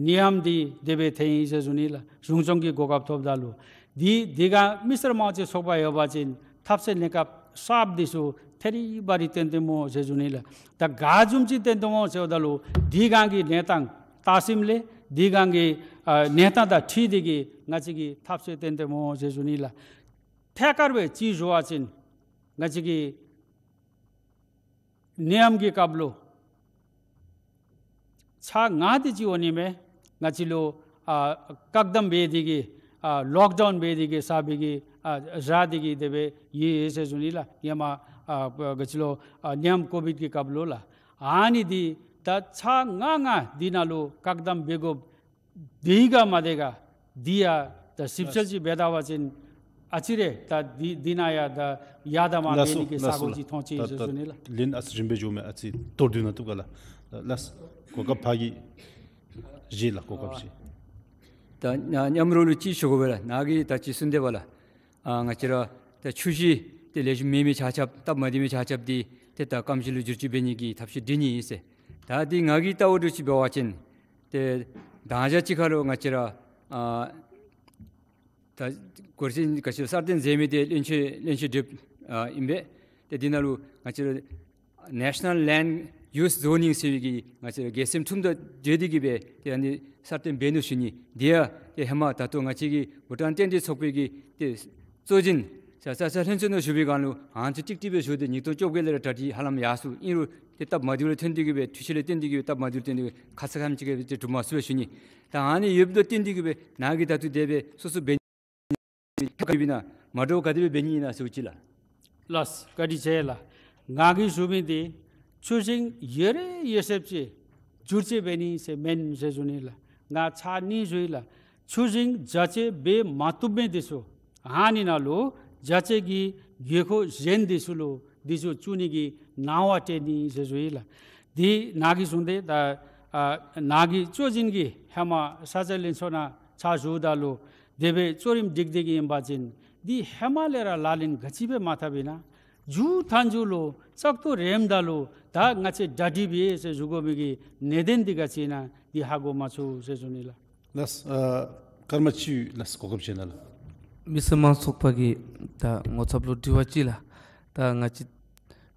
ནད་ཡམས་འདི་དེ་སྦེ་ཐོན་ཡི་ཟེར་ཞུ་ནི་ལགས། གཞུང་སྐྱོང་གི་གོ་སྐབས་ཐོབ་ད་ལུ་འདི་དེ་སྒང་མི་སེར་དམངས་གཙོའི་ཚོགས་པ་ཡོད་པ་ཅིན་ཐབས་ཤེས་གནས་སྐབས་གསརཔ་འདི་ཚུ་ཐད་རི་བ་རི་བཏོན་ཏེ་སྨོ་ཟེར་ཞུ་ནི་ལགས། ད་ག་བཟུམ་ཅིག་བཏོན་ཏེ་སྨོ་ཟེརཝ་ད་ལུ་དེ་སྒང་གི་གནས་སྟངས་བལྟ་ཞིནམ་ལས་དེ་སྒང་གི་ཨ་གནས་སྟངས་དང་འཁྲིལ་ཏེ་གིས་ང་བཅས་ཀྱིས་ཐབས་ཤེས་བཏོན་ཏེ་སྨོ་ཟེར་ཞུ་ནི་ལགས། ཐད་ཀར་སྦེ་ཅིག་ཞུ་བ་ཅིན་ང་བཅས་ཀྱི་ནད་ཡམས་ཀྱི་སྐབས་ལུ་ཚར་ལྔ་དེ་ཅིག་འོང་ནི་མས། ང་བཅས་ལུ་ཨ་བཀག་དམ་འབད་དེ་གིས་ཨ་ལོག་ཌའུན་འབད་དེ་གིས་གསརཔ་སྦེ་གིས་ཨ་བཞག་སྟེ་གིས་དེ་སྦེ་ཡོད་ཟེར་ཞུ་ནི་ལགས། ཧེ་མ་ཨ་ང་བཅས་ལུ་ཨ་ནད་ཡམས་ཀོ་བིཌ་ཀྱི་སྐབས་ལུ་ལགས། ཨ་ནི་འདི་ད་ཚར་ལྔ་ལྔ་འདི་ནང་ལུ་བཀག་དམ་འབད་དགོཔ་དེ་ག་མ་དེ་ག་འདི་ཡང་ད་ཞིབ་དཔྱད་ཅིག་འབད་ད་པ་ཅིན་ཨ་ཙི་རེ་ད་འདི་འདི་ནང་ཡང་ད་ཡར་དང་མར་ལགས་འབད་ནི་གི་ས་གོ་ཅིག་མཐོང་ཅི་ཟེར་ཞུ་ནི་ལགས། ལན་ཨ་ཙི་རིམ་པས་འགྱོཝ་མས། ཨ་ཙི་མདོར་བསྡུ་ན་བཏུབ་ག་ལགས། ལགས་གོ་སྐབས་ཕར་གྱི་བཞེས་ལགས། གོ་སྐབས་བཞེས། ད་ང་མཉམ་རོགས་ལུ་ཅིག་ཞུ་དགོ་པས་ལགས། ནཱ་གིས་ད་ཅི་གསུངས་དེས་པ་ལགས། ཨ་ང་བཅས་ར་ད་ཆུ་ཞིང་ཏེ་ལེགས་ཤོམ་མེད་མི་ཆ་ཁྱབ་སྟབས་མ་བདེ་མི་ཆ་ཁྱབ་འདི་ཏེ་ད་སྐམ་ཞིང་ལུ་བསྒྱུར་བཅོས་འབད་ནི་གི་ཐབས་ཤེས་སྒྲིག་ནི་ཨིན་ཟེར། ད་འདི་ང་གིས་བལྟཝ་འདྲཝ་ཅིག་འབད་བ་ཅིན་ཏེ་ད་ང་བཅས་ཅིག་ཁར་ལུ་ང་བཅས་ར་ཨ་ད་གོ་ཤེས་ག་ཅི་སྲ་བརྟན་མཛེས་མའི་ཏེ་བློན་ཆེན་བློན་ཆེན་བགྲེསཔ་ཨ་ཨིན་པས། ཏེ་འདི་ནང་ལུ་ང་བཅས་ར་ནེ་ཤ་ནཱལ་ལེནཌ་ཡུས་ཛོ་ནིང་ཟེར་བའི་གི་ང་བཅས་ར་རྒྱལ་སྲིད་ཁྲིམས་དང་འབྲེལ་ཏེ་གིས་སྦེ་ཏེ་ཨ་ནི་སྲ་བརྟན་འབད་ནུག་ཞུ་ནི། དེ་ཡང་ཏེ་ཧེ་མ་ད་ལྟོ་ང་བཅས་ཀྱི་བྷུ་ཊཱན་བསྟན་འཛིན་ཚོགས་པའི་གི་ཏེ་གཙོ་འཛིན་ས་ས་ས་ལྷུན་རྩེ་ནང་བཞུགས་པའི་སྒང་ལུ་ཨ་ནི་ཏིག་ཏིག་སྦེ་བཞུགས་ཏེ་ཉིས་སྟོང་བཅོ་བརྒྱད་ལས་ར་གྲ་སྒྲིག་ཧ་ལམ་ཡར་སོང་། ཨིན་རུང་ཏེ་སྟབས་མ་བདེཝ་ལས་བརྟེན་ཏེ་གིས་སྦེ་འཐུས་ཤོར་ལས་བརྟེན་ཏེ་གིས་སྟབས་མ་བདེཝ་ལས་བརྟེན་ཏེ་གིས་ཁ་ཙ་ཁ་ཉིནམ་ཅིག་ཁར་སྦེ་ཏེ་གྲུབ་མ་ཚུགས་པས་ཞུ་ནི། ད་ཨ་ནི་ཡོདཔ་དང་བརྟེན་ཏེ་གིས་སྦེ་ནཱ་གིས་ད་ལྟོ་དེ་སྦེ་སོ་སོ་འབད་ནི་ཁ་ཡོད་པས་ན་མ་འདྲཝ་ག་དེ་སྦེ་འབད་ནི་ཨིན་ན་ཟེར་ཅིག་ལགས། ལགས་བཀའ་དྲིན་ཆེ་ལགས། ང་གིས་ཞུ་མི་འདི་ཆུ་ཞིང་ཡོད་རེ་ཡོད་ཚད་ཅིག་བསྒྱུར་བཅོས་འབད་ནི་ཟེར་མེན་ཟེར་ཞུ་ནི་ལགས། ང་ཚར་གཉིས་ཞུ་ཡི་ལགས། ཆུ་ཞིང་རྒྱ་བསྐྱེད་འབད་མ་བཏུབ་མི་འདི་ཚུ་ཨ་ནི་ནང་ལུ་རྒྱ་བསྐྱེད་ཀྱི་དགོས་མཁོ་གཞན་འདི་ཚུ་ལུ་འདི་ཚུ་བཙུགས་ནི་གི་གནང་བ་སྤྲོད་ནི་ཟེར་ཞུ་ཡི་ལགས། འདི་ནཱ་གིས་གསུངས་ཏེ་ད་ཨ་ནཱ་གི་གཙོ་འཛིན་གྱིས་ཧེ་མ་ས་ཆ་ལྷན་ཚོགས་ནང་ཕྱག་ཞུཝ་ད་ལུ་དེ་སྦེ་གཙོ་རིམ་སྒྲིག་སྟེ་གིས་ཨིན་པ་ཅིན་འདི་ཧེ་མ་ལས་ར་ལག་ལེན་ག་ཅི་སྦེ་མ་འཐབ་ཨིན་ན། མཇུག་མཐའ་མཇུག་ལུ་བཙག་འཐུ་རནམ་ད་ལུ་ད་ང་བཅས་གྲ་སྒྲིག་འབད་ཟེར་ཞུ་དགོ་མི་གི་གནད་དོན་འདི་ག་ཅི་ཨིན་ན་འདི་ཧ་གོ་མ་ཚུགས་ཟེར་ཞུ་ནི་ལགས། ལགས། ཨ་ཀརྨ་ཅིག་ལགས་གོ་སྐབས་ཅིག་གནང་ལགས། མི་སེར་དམངས་ཚོགས་པ་གི་ད་ངོ་ཚབ་ལུ་དྲི་བ་ཅིག་ལགས། ད་ང་བཅས་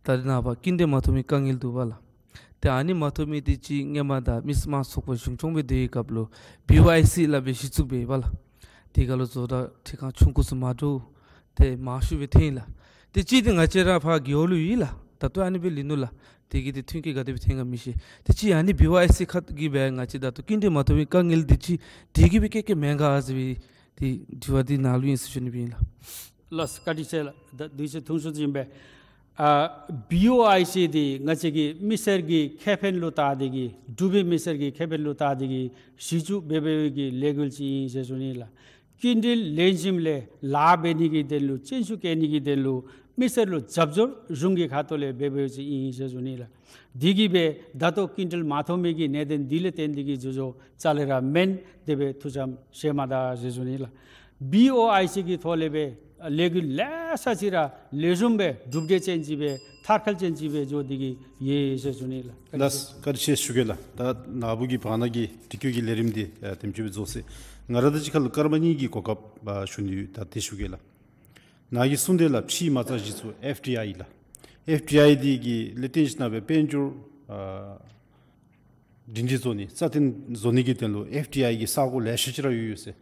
ད་རེས་ནངས་པ་སྐྱིན་འགྲུལ་མ་ཐོབ་མི་དཀའ་ངལ་འདུག་པ་ལགས། ཏེ་ཨ་ནི་མ་ཐོབ་མི་འདི་ཅིག་སྔོན་མ་ད་མི་སེར་དམངས་ཚོགས་པ་གཞུང་སྐྱོང་འབད་དེའི་སྐབས་ལུ་བི་ཨོ་ཨའི་སི་སླབ་སྦེ་གཞི་བཙུགས་འབད་བ་ལགས། དེ་སྒང་ལུ་བཟོ་གྲྭ་ཁྲི་ཁང་ཆུང་ཀུ་ཚུ་མ་འདྲཝ་ཏེ་མང་ཤོས་སྦེ་ཐོན་ཡི་ལགས། ཏེ་ཅིག་འདི་ང་བཅས་ར་ཕར་རྒེད་འོག་ལུ་ཡོད་ལགས། ད་ལྟོ་ཨ་ནི་སྦེ་ལུས་ནུག་ལགས། དེ་གིས་ཏེ་མཐུན་རྐྱེན་ག་དེ་སྦེ་ཐོན་ག་མི་ཤེས། ཏེ་ཅིག་ཨ་ནི་བི་ཨོ་ཨའི་སི་ཁ་གིས་སྦེ་ང་བཅས་ད་ལྟོ་སྐྱིན་འགྲུལ་མ་ཐོབ་པའི་དཀའ་ངལ་འདི་ཅིག་དེ་གིས་སྦེ་བཀལ་བཀལཝ་མེན་ག་ཟེར་བའི་ཏེ་དྲི་བ་འདི་ནཱ་ལུ་ཨིན་ཟེར་ཞུ་ནི་སྦེ་ཨིན་ལགས། ལགས་བཀའ་དྲིན་ཆེ་ལགས། ད་དུས་ཚོད་ཐུང་སུ་ཅིག་ཨིན་པས། ཨ་བི་ཨོ་ཨའི་སི་འདི་ང་བཅས་ཀྱི་མི་སེར་གྱི་ཁེ་ཕན་ལུ་བལྟ་སྟེ་གིས་འབྲུག་པའི་མི་སེར་གྱི་ཁེ་ཕན་ལུ་བལྟ་སྟེ་གིས་གཞི་བཙུགས་འབད་འབདཝ་གི་ལས་འགུལ་ཅིག་ཨིན་ཟེར་ཞུ་ནི་ལགས། སྐྱིན་འགྲུལ་ལེན་ཞིནམ་ལས་ལཱ་འབད་ནི་གི་དོན་ལུ་སྤྱོད་ཤུགས་བསྐྱེད་ནི་གི་དོན་ལུ་མི་སེར་ལུ་རྒྱབ་སྐྱོར་གཞུང་གི་ཁ་ཐུག་ལས་འབད་འབདཝ་ཅིག་ཨིན་ཟེར་ཞུ་ནི་ལགས། དེ་གིས་སྦེ་ད་ལྟོ་སྐྱིན་འགྲུལ་མ་ཐོབ་མི་གི་གནད་དོན་འདི་ལས་བརྟེན་ཏེ་གིས་འགྱོ་འགྱོཝ་ལས་ར་མེན། དེ་སྦེ་ཐུགས་བསམ་བཞེས་མ་ད་ཟེར་ཞུ་ནི་ལགས། བི་ཨོ་ཨའི་སི་གི་ཐོག་ལས་སྦེ་ལས་འགུལ་ལེ་ཤ་ཅིག་ར་ལེགས་ཤོམ་སྦེ་གྲུབ་འབྲས་ཅན་ཅིག་སྦེ་མཐར་འཁྱོལ་ཅན་ཅིག་སྦེ་འགྱོ་སྟེ་གིས་ཡོད་ཟེར་ཞུ་ནི་ལགས། ལགས་བཀའ་དྲིན་ཆེ་ཞུ་གེ་ལགས། ད་ནཱ་བུ་གིས་བར་ན་གི་དྲི་བཀོད་ཀྱི་ལས་རིམ་འདི་ཨ་དེམ་ཅིག་སྦེ་རྫོགས་ཅི། ང་ར་དང་གཅིག་ཁར་ལུ་ཀརྨ་གཉིས་ཀྱིས་གོ་སྐབས་ཨ་ཞུ་ནི་ཡོད། ད་དེ་ཞུ་གེ་ལགས། ནཱ་གིས་གསུངས་དེས་ལགས། ཕྱིའི་མ་རྩ་གཞི་བཙུགས་ཨེཕ་ཌི་ཨའི་ལགས། ཨེཕ་ཌི་ཨའི་འདི་གི་ལས་བརྟེན་ཞིན་ན་སྦེ་དཔལ་འབྱོར་ཨ་སྒྲིང་སྒྲི་བཟོ་ནི་རྩ་བརྟན་བཟོ་ནི་གི་དོན་ལུ་ཨེཕ་ཌི་ཨའི་གི་ས་གོ་ལེ་ཤ་ཅིག་ར་ཡོད་ཡོད་ཟེར།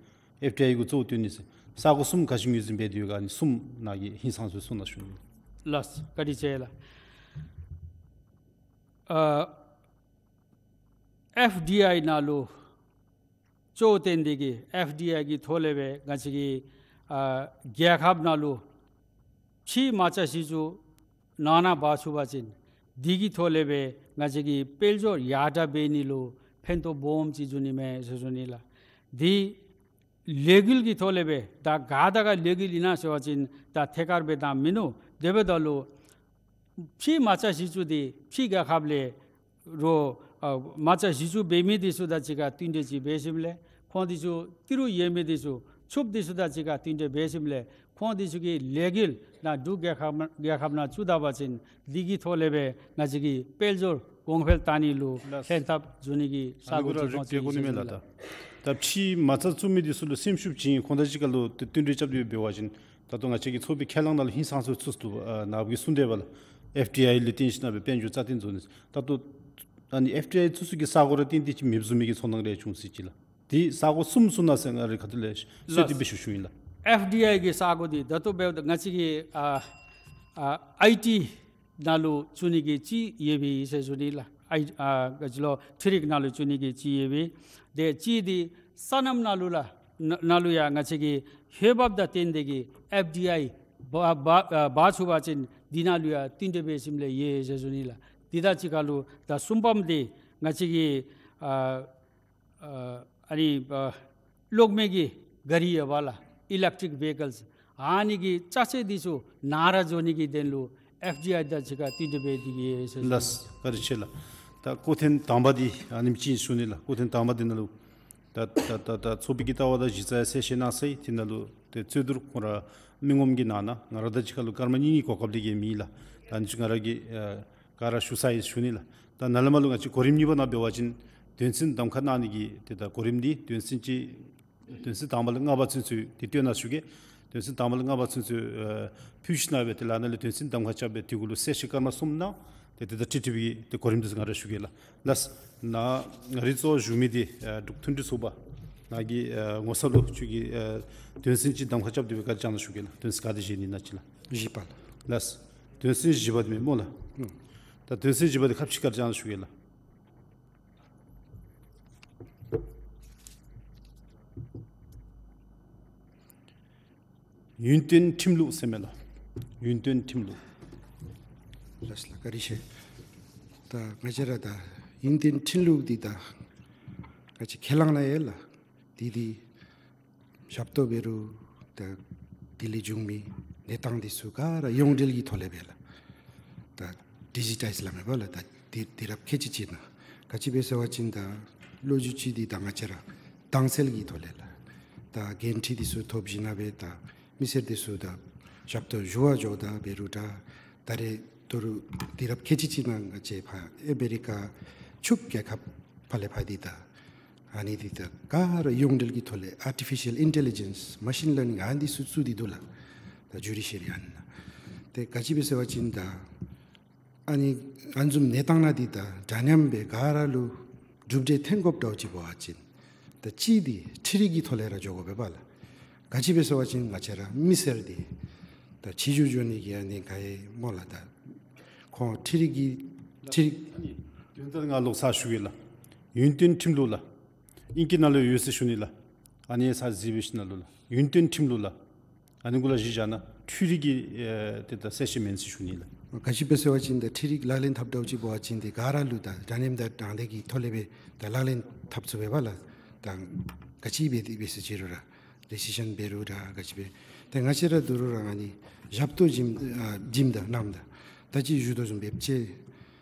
ཨེཕ་ཌི་ཨའི་གུ་གཙོ་བོ་བཏོན་ནི་ཟེར། ས་གོ་གསུམ་ག་ཅི་ངོས་འཛིན་འབད་དེ་ཡོད་ག། ཨ་ནི་གསུམ་ནཱ་གིས་ཧིང་སངས་སུ་གསུང་གནང་ཞུ་ནི། ལགས་བཀའ་དྲིན་ཆེ་ལགས། ཨ་ཨེཕ་ཌི་ཨའི་ནང་ལུ་གཙོ་བོ་བཏོན་ཏེ་གིས་ཨེཕ་ཌི་ཨའི་གི་ཐོག་ལས་སྦེ་ང་བཅས་ཀྱི་ཨ་རྒྱལ་ཁབ་ནང་ལུ་ཕྱིའི་མ་རྩ་གཞི་བཙུགས་ནང་ན་འབག་ཚུགས་པ་ཅིན་དེ་གི་ཐོག་ལས་སྦེ་ང་བཅས་ཀྱི་དཔལ་འབྱོར་ཡར་དྲག་འབད་ནི་ལུ་ཕན་ཐོགས་སྦོམ་ཅིག་འབྱུང་ནི་མས་ཟེར་ཞུ་ནི་ལགས། དེ་ ལས་འགུལ་གྱི་ཐོག་ལས་སྦེ་ད་ག་དང་ག་ལས་འགུལ་ཨིན་ན་ཟེར་བ་ཅིན་ད་ཐད་ཀར་སྦེ་ད་མིན་ནུག། དེ་འབདཝ་ད་ལུ་ཕྱི་མ་རྩ་གཞི་བཙུགས་ཏེ་ཕྱི་རྒྱལ་ཁབ་ལས་རོགས་ཨ་མ་རྩ་གཞི་བཙུགས་འབད་མི་འདི་ཚུ་དང་གཅིག་ཁར་བསྟུན་གྲོས་ཅིག་འབད་ཞིནམ་ལས་ཁོང་འདི་ཚུ་ཏི་རུ་ཡོད་མི་འདི་ཚུ་ཕྱུགཔ་འདི་ཚུ་དང་གཅིག་ཁར་བསྟུན་གྲོས་འབད་ཞིནམ་ལས་ཁོང་འདི་ཚུ་གི་ལས་འགུལ་ནཱ་འབྲུག་རྒྱལ་ཁབ་རྒྱལ་ཁབ་ནང་བཙུགས་ད་པ་ཅིན་འདི་གི་ཐོག་ལས་སྦེ་ང་བཅས་ཀྱི་དཔལ་འབྱོར་གོང་འཕེལ་བཏང་ནི་ལུ་ལགས། ལྷན་ཐབས་བཟོ་ནི་གི་ས་གོ་ཅིག་ཁོང་ཚུ་ཡོད་ཟེར་ཞུ་ནི་ལགས། ད་ཕྱི་མ་རྩ་བཙུགས་མི་འདི་ཚུ་ལུ་སེམས་ཤུགས་བྱིན་ཁོང་དང་གཅིག་ཁར་ལུ་བསྟུན་གྲོས་རྐྱབ་སྟེ་འབད་བ་ཅིན་ད་ལྟོ་ང་བཅས་ཀྱི་ཚོགས་པའི་ཁས་བླངས་ནང་ལུ་ཧིང་སངས་ས་ཚུ་ཚུ་ཨ་ནཱ་བུ་གིས་གསུངས་དེས་པ་ལགས། ཨེཕ་ཌི་ཨའི་ལུ་བརྟེན་ཞིན་ན་སྦེ་དཔལ་འབྱོར་རྩ་བརྟན་བཟོ་ནི། ད་ལྟོ་ཨ་ནི་ཨེཕ་ཌི་ཨའི་བཙུགས་ས་གི་ས་གོ་ར་བརྟེན་ཏེ་ཅིག་མེདཔ་བཟོ་མི་གི་ཚོར་སྣང་རེ་བྱུང་སྲིད་ཅི་ལགས། དེ་ས་གོ་གསུམ་གསུངས་གནང་ཟེར་ང་རའི་ཁ་ཐུག་ལས་གསོལ་འདེབས་སྦེ་ཞུ་ཞུཝ་ཨིན་ལགས། ཨེཕ་ཌི་ཨའི་གི་ས་གོ་འདི་ད་ལྟོ་འབདཝ་ད་ང་བཅས་ཀྱི་ཨ་ཨ་ཨའི་ཊི་ནང་ལུ་བཙུགས་ནི་གི་ཅིག་ཡོད་པས་ཟེར་ཞུ་ནི་ལགས། ཨའི་ཨ་ག་ཅི་ལོ་འཕྲུལ་རིག་ནང་ལུ་བཙུགས་ནི་གི་ཅིག་ཡོད་པས། དེ་ཅིག་འདི་སོ་ནམ་ནང་ལུ་ལགས། ནང་ནང་ལུ་ཡང་ང་བཅས་ཀྱི་འོས་འབབ་དང་བསྟུན་ཏེ་གི་ཨེཕ་ཌི་ཨའི་འབག་འབག་ཨ་འབག་ཚུགས་པ་ཅིན་འདི་ནང་ལུ་ཡང་བསྟུན་གྲོས་འབད་ཞིནམ་ལས་ཡོད་ཟེར་ཞུ་ནི་ལགས། དེ་དང་གཅིག་ཁར་ལུ་ད་གསུམ་པམ་འདི་ང་བཅས་ཀྱི་ཨ་ཨ་ཨ་ནི་ཨ་གློག་མེ་གི་ག་རི་ཡོད་པ་ལགས། ཨི་ལེག་ཊིག་བི་ཡི་ཀལསི། ཨ་ནི་གི་ཅ་ཆས་འདི་ཚུ་ནཱ་ར་བཟོ་ནི་གི་དོན་ལུ་ཨེཕ་ཌི་ཨའི་དང་གཅིག་ཁར་བསྟུན་གྲོས་འབད་དེ་གི་ཡོད་ཟེར་ཞུ་ནི། ལགས། བཀའ་དྲིན་ཆེ་ལགས། ད་སྐོར་ཐེངས་དང་པ་འདི་ཨ་ནེམ་ཅིག་ཞུ་ནི་ལགས། སྐོར་ཐེངས་དང་པ་འདི་ནང་ལུ་ད་ད་ད་ད་ཚོགས་པའི་གི་ལྟ་བ་དང་གཞི་རྩ་ཡང་གསལ་བཤད་གནང་ཚར་ཡི། དེ་ནང་ལུ་ཏེ་རྩོད་བསྡུར་ཁོང་ར་མི་ངོམ་གྱི་ནང་ན་ང་ར་དང་གཅིག་ཁར་ལུ་སྐར་མ་གཉིས་གཉིས་གོ་སྐབས་ལེན་གེ་མེད་ལགས། ད་ཨ་ནི་ཚུ་ང་ར་གིས་ཨ་ག་ར་ཞུ་ཚར་ཡི་ཞུ་ནི་ལགས། ད་ནཱ་ལས་མར་ལུ་ང་བཅས་གོ་རིམ་གཉིས་པ་ནང་འབད་བ་ཅིན་དོན་ཚན་གདམ་ཁ་གནང་ནི་གི་ཏེ་ད་གོ་རིམ་འདི་དོན་ཚན་ཅིག་དོན་ཚན་དང་པ་ལས་ལྔ་པ་ཚུན་ཚོད་འདི་སྟོན་གནང་ཞུ་གེ། དོན་ཚན་དང་པ་ལས་ལྔ་པ་ཚུན་ཚོད་ཨ་ཕུལ་ཞིན་ན་སྦེ་ཏེ་ལས་ནཱ་ལས་དོན་ཚན་གདམ་ཁ་རྐྱབ་སྦེ་དེ་གུ་ལུ་གསལ་བཤད་སྐར་མ་གསུམ་གནང་། ཏེ་དེ་དང་འཁྲིལ་འཁྲིལ་བའི་ཏེ་གོ་རིམ་འདི་ང་ར་ཞུ་གེ་ལགས། ལགས། ནཱ་ང་རའི་གཙོ་བོ་ཞུ་མི་འདི་ཨ་འབྲུག་མཐུན་སྒྲིལ་ཚོགས་པ་ནཱ་གི་ཨ་ངོ་ཚབ་ལུ་ཁྱོད་ཀྱིས་ཨ་དོན་ཚན་ཅིག་གདམ་ཁ་རྐྱབ་སྟེ་སྦེ་བཀའ་དྲིན་བསྐྱང་གནང་ཞུ་གེ་ལགས། དོན་ཚན་ག་དེ་བཞེས་ནི་ཨིན་ན་ཅིག་ལགས། བཞི་པ་ལགས། ལགས། དོན་ཚན་བཞི་པ་འདི་མེན་སྨོ་ལགས། ཨུམ། ད་དོན་ཚན་བཞི་པ་འདི་ཁ་ཕྱེ་བཀའ་དྲིན་བསྐྱང་གནང་ཞུ་གེ་ལགས། ཡུན་བརྟན་ཁྲིམས་ལུགས་ཟེར་མས་ལགས། ཡུན་བརྟན་ཁྲིམས་ལུགས། ལགས་ལགས། བཀའ་དྲིན་ཆེ། ད་ང་བཅས་ར་ད་ཡུན་བརྟན་ཁྲིམས་ལུགས་འདི་ད་ང་བཅས་ཁས་བླངས་གནང་ཡི་ལགས། འདི་འདི་ཞབས་ཏོག་འབད་རུང་ད་དེ་ལས་བྱུང་མི་གནས་སྟངས་འདི་ཚུ་ག་ར་ཡོངས་འབྲེལ་གྱི་ཐོག་ལས་འབད་ལགས། ད་ཌི་ཇི་ཊའིཛ་སླབ་མས་པ་ལགས། ད་དུས་དུས་རབས་ཁལ་གཅིག་ཅིག་ནང་ག་ཅི་འབད་ཟེར་བ་ཅིན་ད་ལོ་རྒྱུས་ཅིག་འདི་ད་ང་བཅས་ར་དྭངས་གསལ་གྱི་ཐོག་ལས་ལགས། ད་འགན་འཁྲི་འདི་ཚུ་ཐོབ་ཞིན་ན་སྦེ་ད་མི་སེར་འདི་ཚུ་ད་ཞབས་ཏོག་ཞུ་བར་འགྱོཝ་ད་འབད་རུང་ད་ད་རེས་ད་རུང་དུས་རབས་ཁལ་གཅིག་ཅིག་ནང་ང་བཅས་ཕར་ཨ་མེ་རི་ཀ་ཕྱུགཔོ་རྒྱལ་ཁབ་ཕར་ལས་ཕར་འདི་ད་ཨ་ནི་འདི་ད་ག་ར་ཡོངས་འབྲེལ་གྱི་ཐོག་ལས་ཨར་ཊི་ཕི་ཤལ་ཨིན་ཊེ་ལི་ཇེནསི་མེ་ཤིན་ལར་ནིང་ཨ་ནི་འདི་ཚུ་བཙུགས་ཏེ་འདུག་ལགས། ད་ཇུ་ཌི་ཤི་རི་ཨ་ནི་ནང་ཏེ་ག་ཅི་འབད་ཟེར་བ་ཅིན་ད་ཨ་ནི་ཨ་ནི་བཟུམ་གནས་སྟངས་ནང་འདི་ད་འདྲ་མཉམ་སྦེ་ག་ར་ལུ་གྲུབ་འབྲས་ཐོན་དགོཔ་འདྲཝ་ཅིག་འབད་བ་ཅིན་ད་གཅིག་འདི་འཕྲུལ་རིག་གི་ཐོག་ལས་ར་འགྱོ་དགོ་པས་པ་ལགས། ག་ཅི་འབད་ཟེར་བ་ཅིན་ང་བཅས་ར་མི་སེར་འདི་ད་ཕྱི་འགྱུར་འགྱོ་ནི་གི་ཨ་ནི་ག་ཡེ་སྨོ་ལགས། ད་ཁོང་འཕྲུལ་རིག་གི་འཕྲུལ་རིག། དོན་དག་ང་ལོག་ས་ཞུ་གེ་ལགས། ཡུན་བརྟན་ཁྲིམས་ལུགས་ལགས། ཨིང་སྐད་ནང་ལུ་ཡོད་ཟེར་ཞུ་ནི་ལགས། ཨ་ནི་ས་གཟིགས་འབད་ཞིན་ན་ལུ་ལགས། ཡུན་བརྟན་ཁྲིམས་ལུགས་ལགས། ཨ་ནི་གུ་ལུ་གཞི་བཞག་ན་འཕྲུལ་རིག་གི་ཨེ་ཏེ་ད་གསལ་བཤད་མེན་ཟེར་ཞུ་ནི་ལགས། ག་ཅི་འབད་ཟེར་བ་ཅིན་ད་འཕྲུལ་རིག་ལག་ལེན་འཐབ་འདྲཝ་ཅིག་འབད་བ་ཅིན་ཏེ་ག་ར་ལུ་ད་འདྲ་མཉམ་དང་དྲང་བདེན་གྱི་ཐོག་ལས་སྦེ་ད་ལག་ལེན་འཐབ་ཚུགས་པས་པ་ལགས། ད་ག་ཅི་འབད་དེ་འབད་ཟེར་ཅི་རུང་ར་རེ་ཇི་སི་ཊེ་ཤཱན་འབད་རུང་ར་ག་ཅི་འབད་ཏེ་ང་བཅས་ར་ད་རུང་ར་ཨ་ནི་ཞབས་ཏོག་བྱིནམ་ཨ་བྱིནམ་ད་གནངམ་ད་ད་ཅི་ཞུ་དོ་བཟུམ་སྦེ་ཅིག་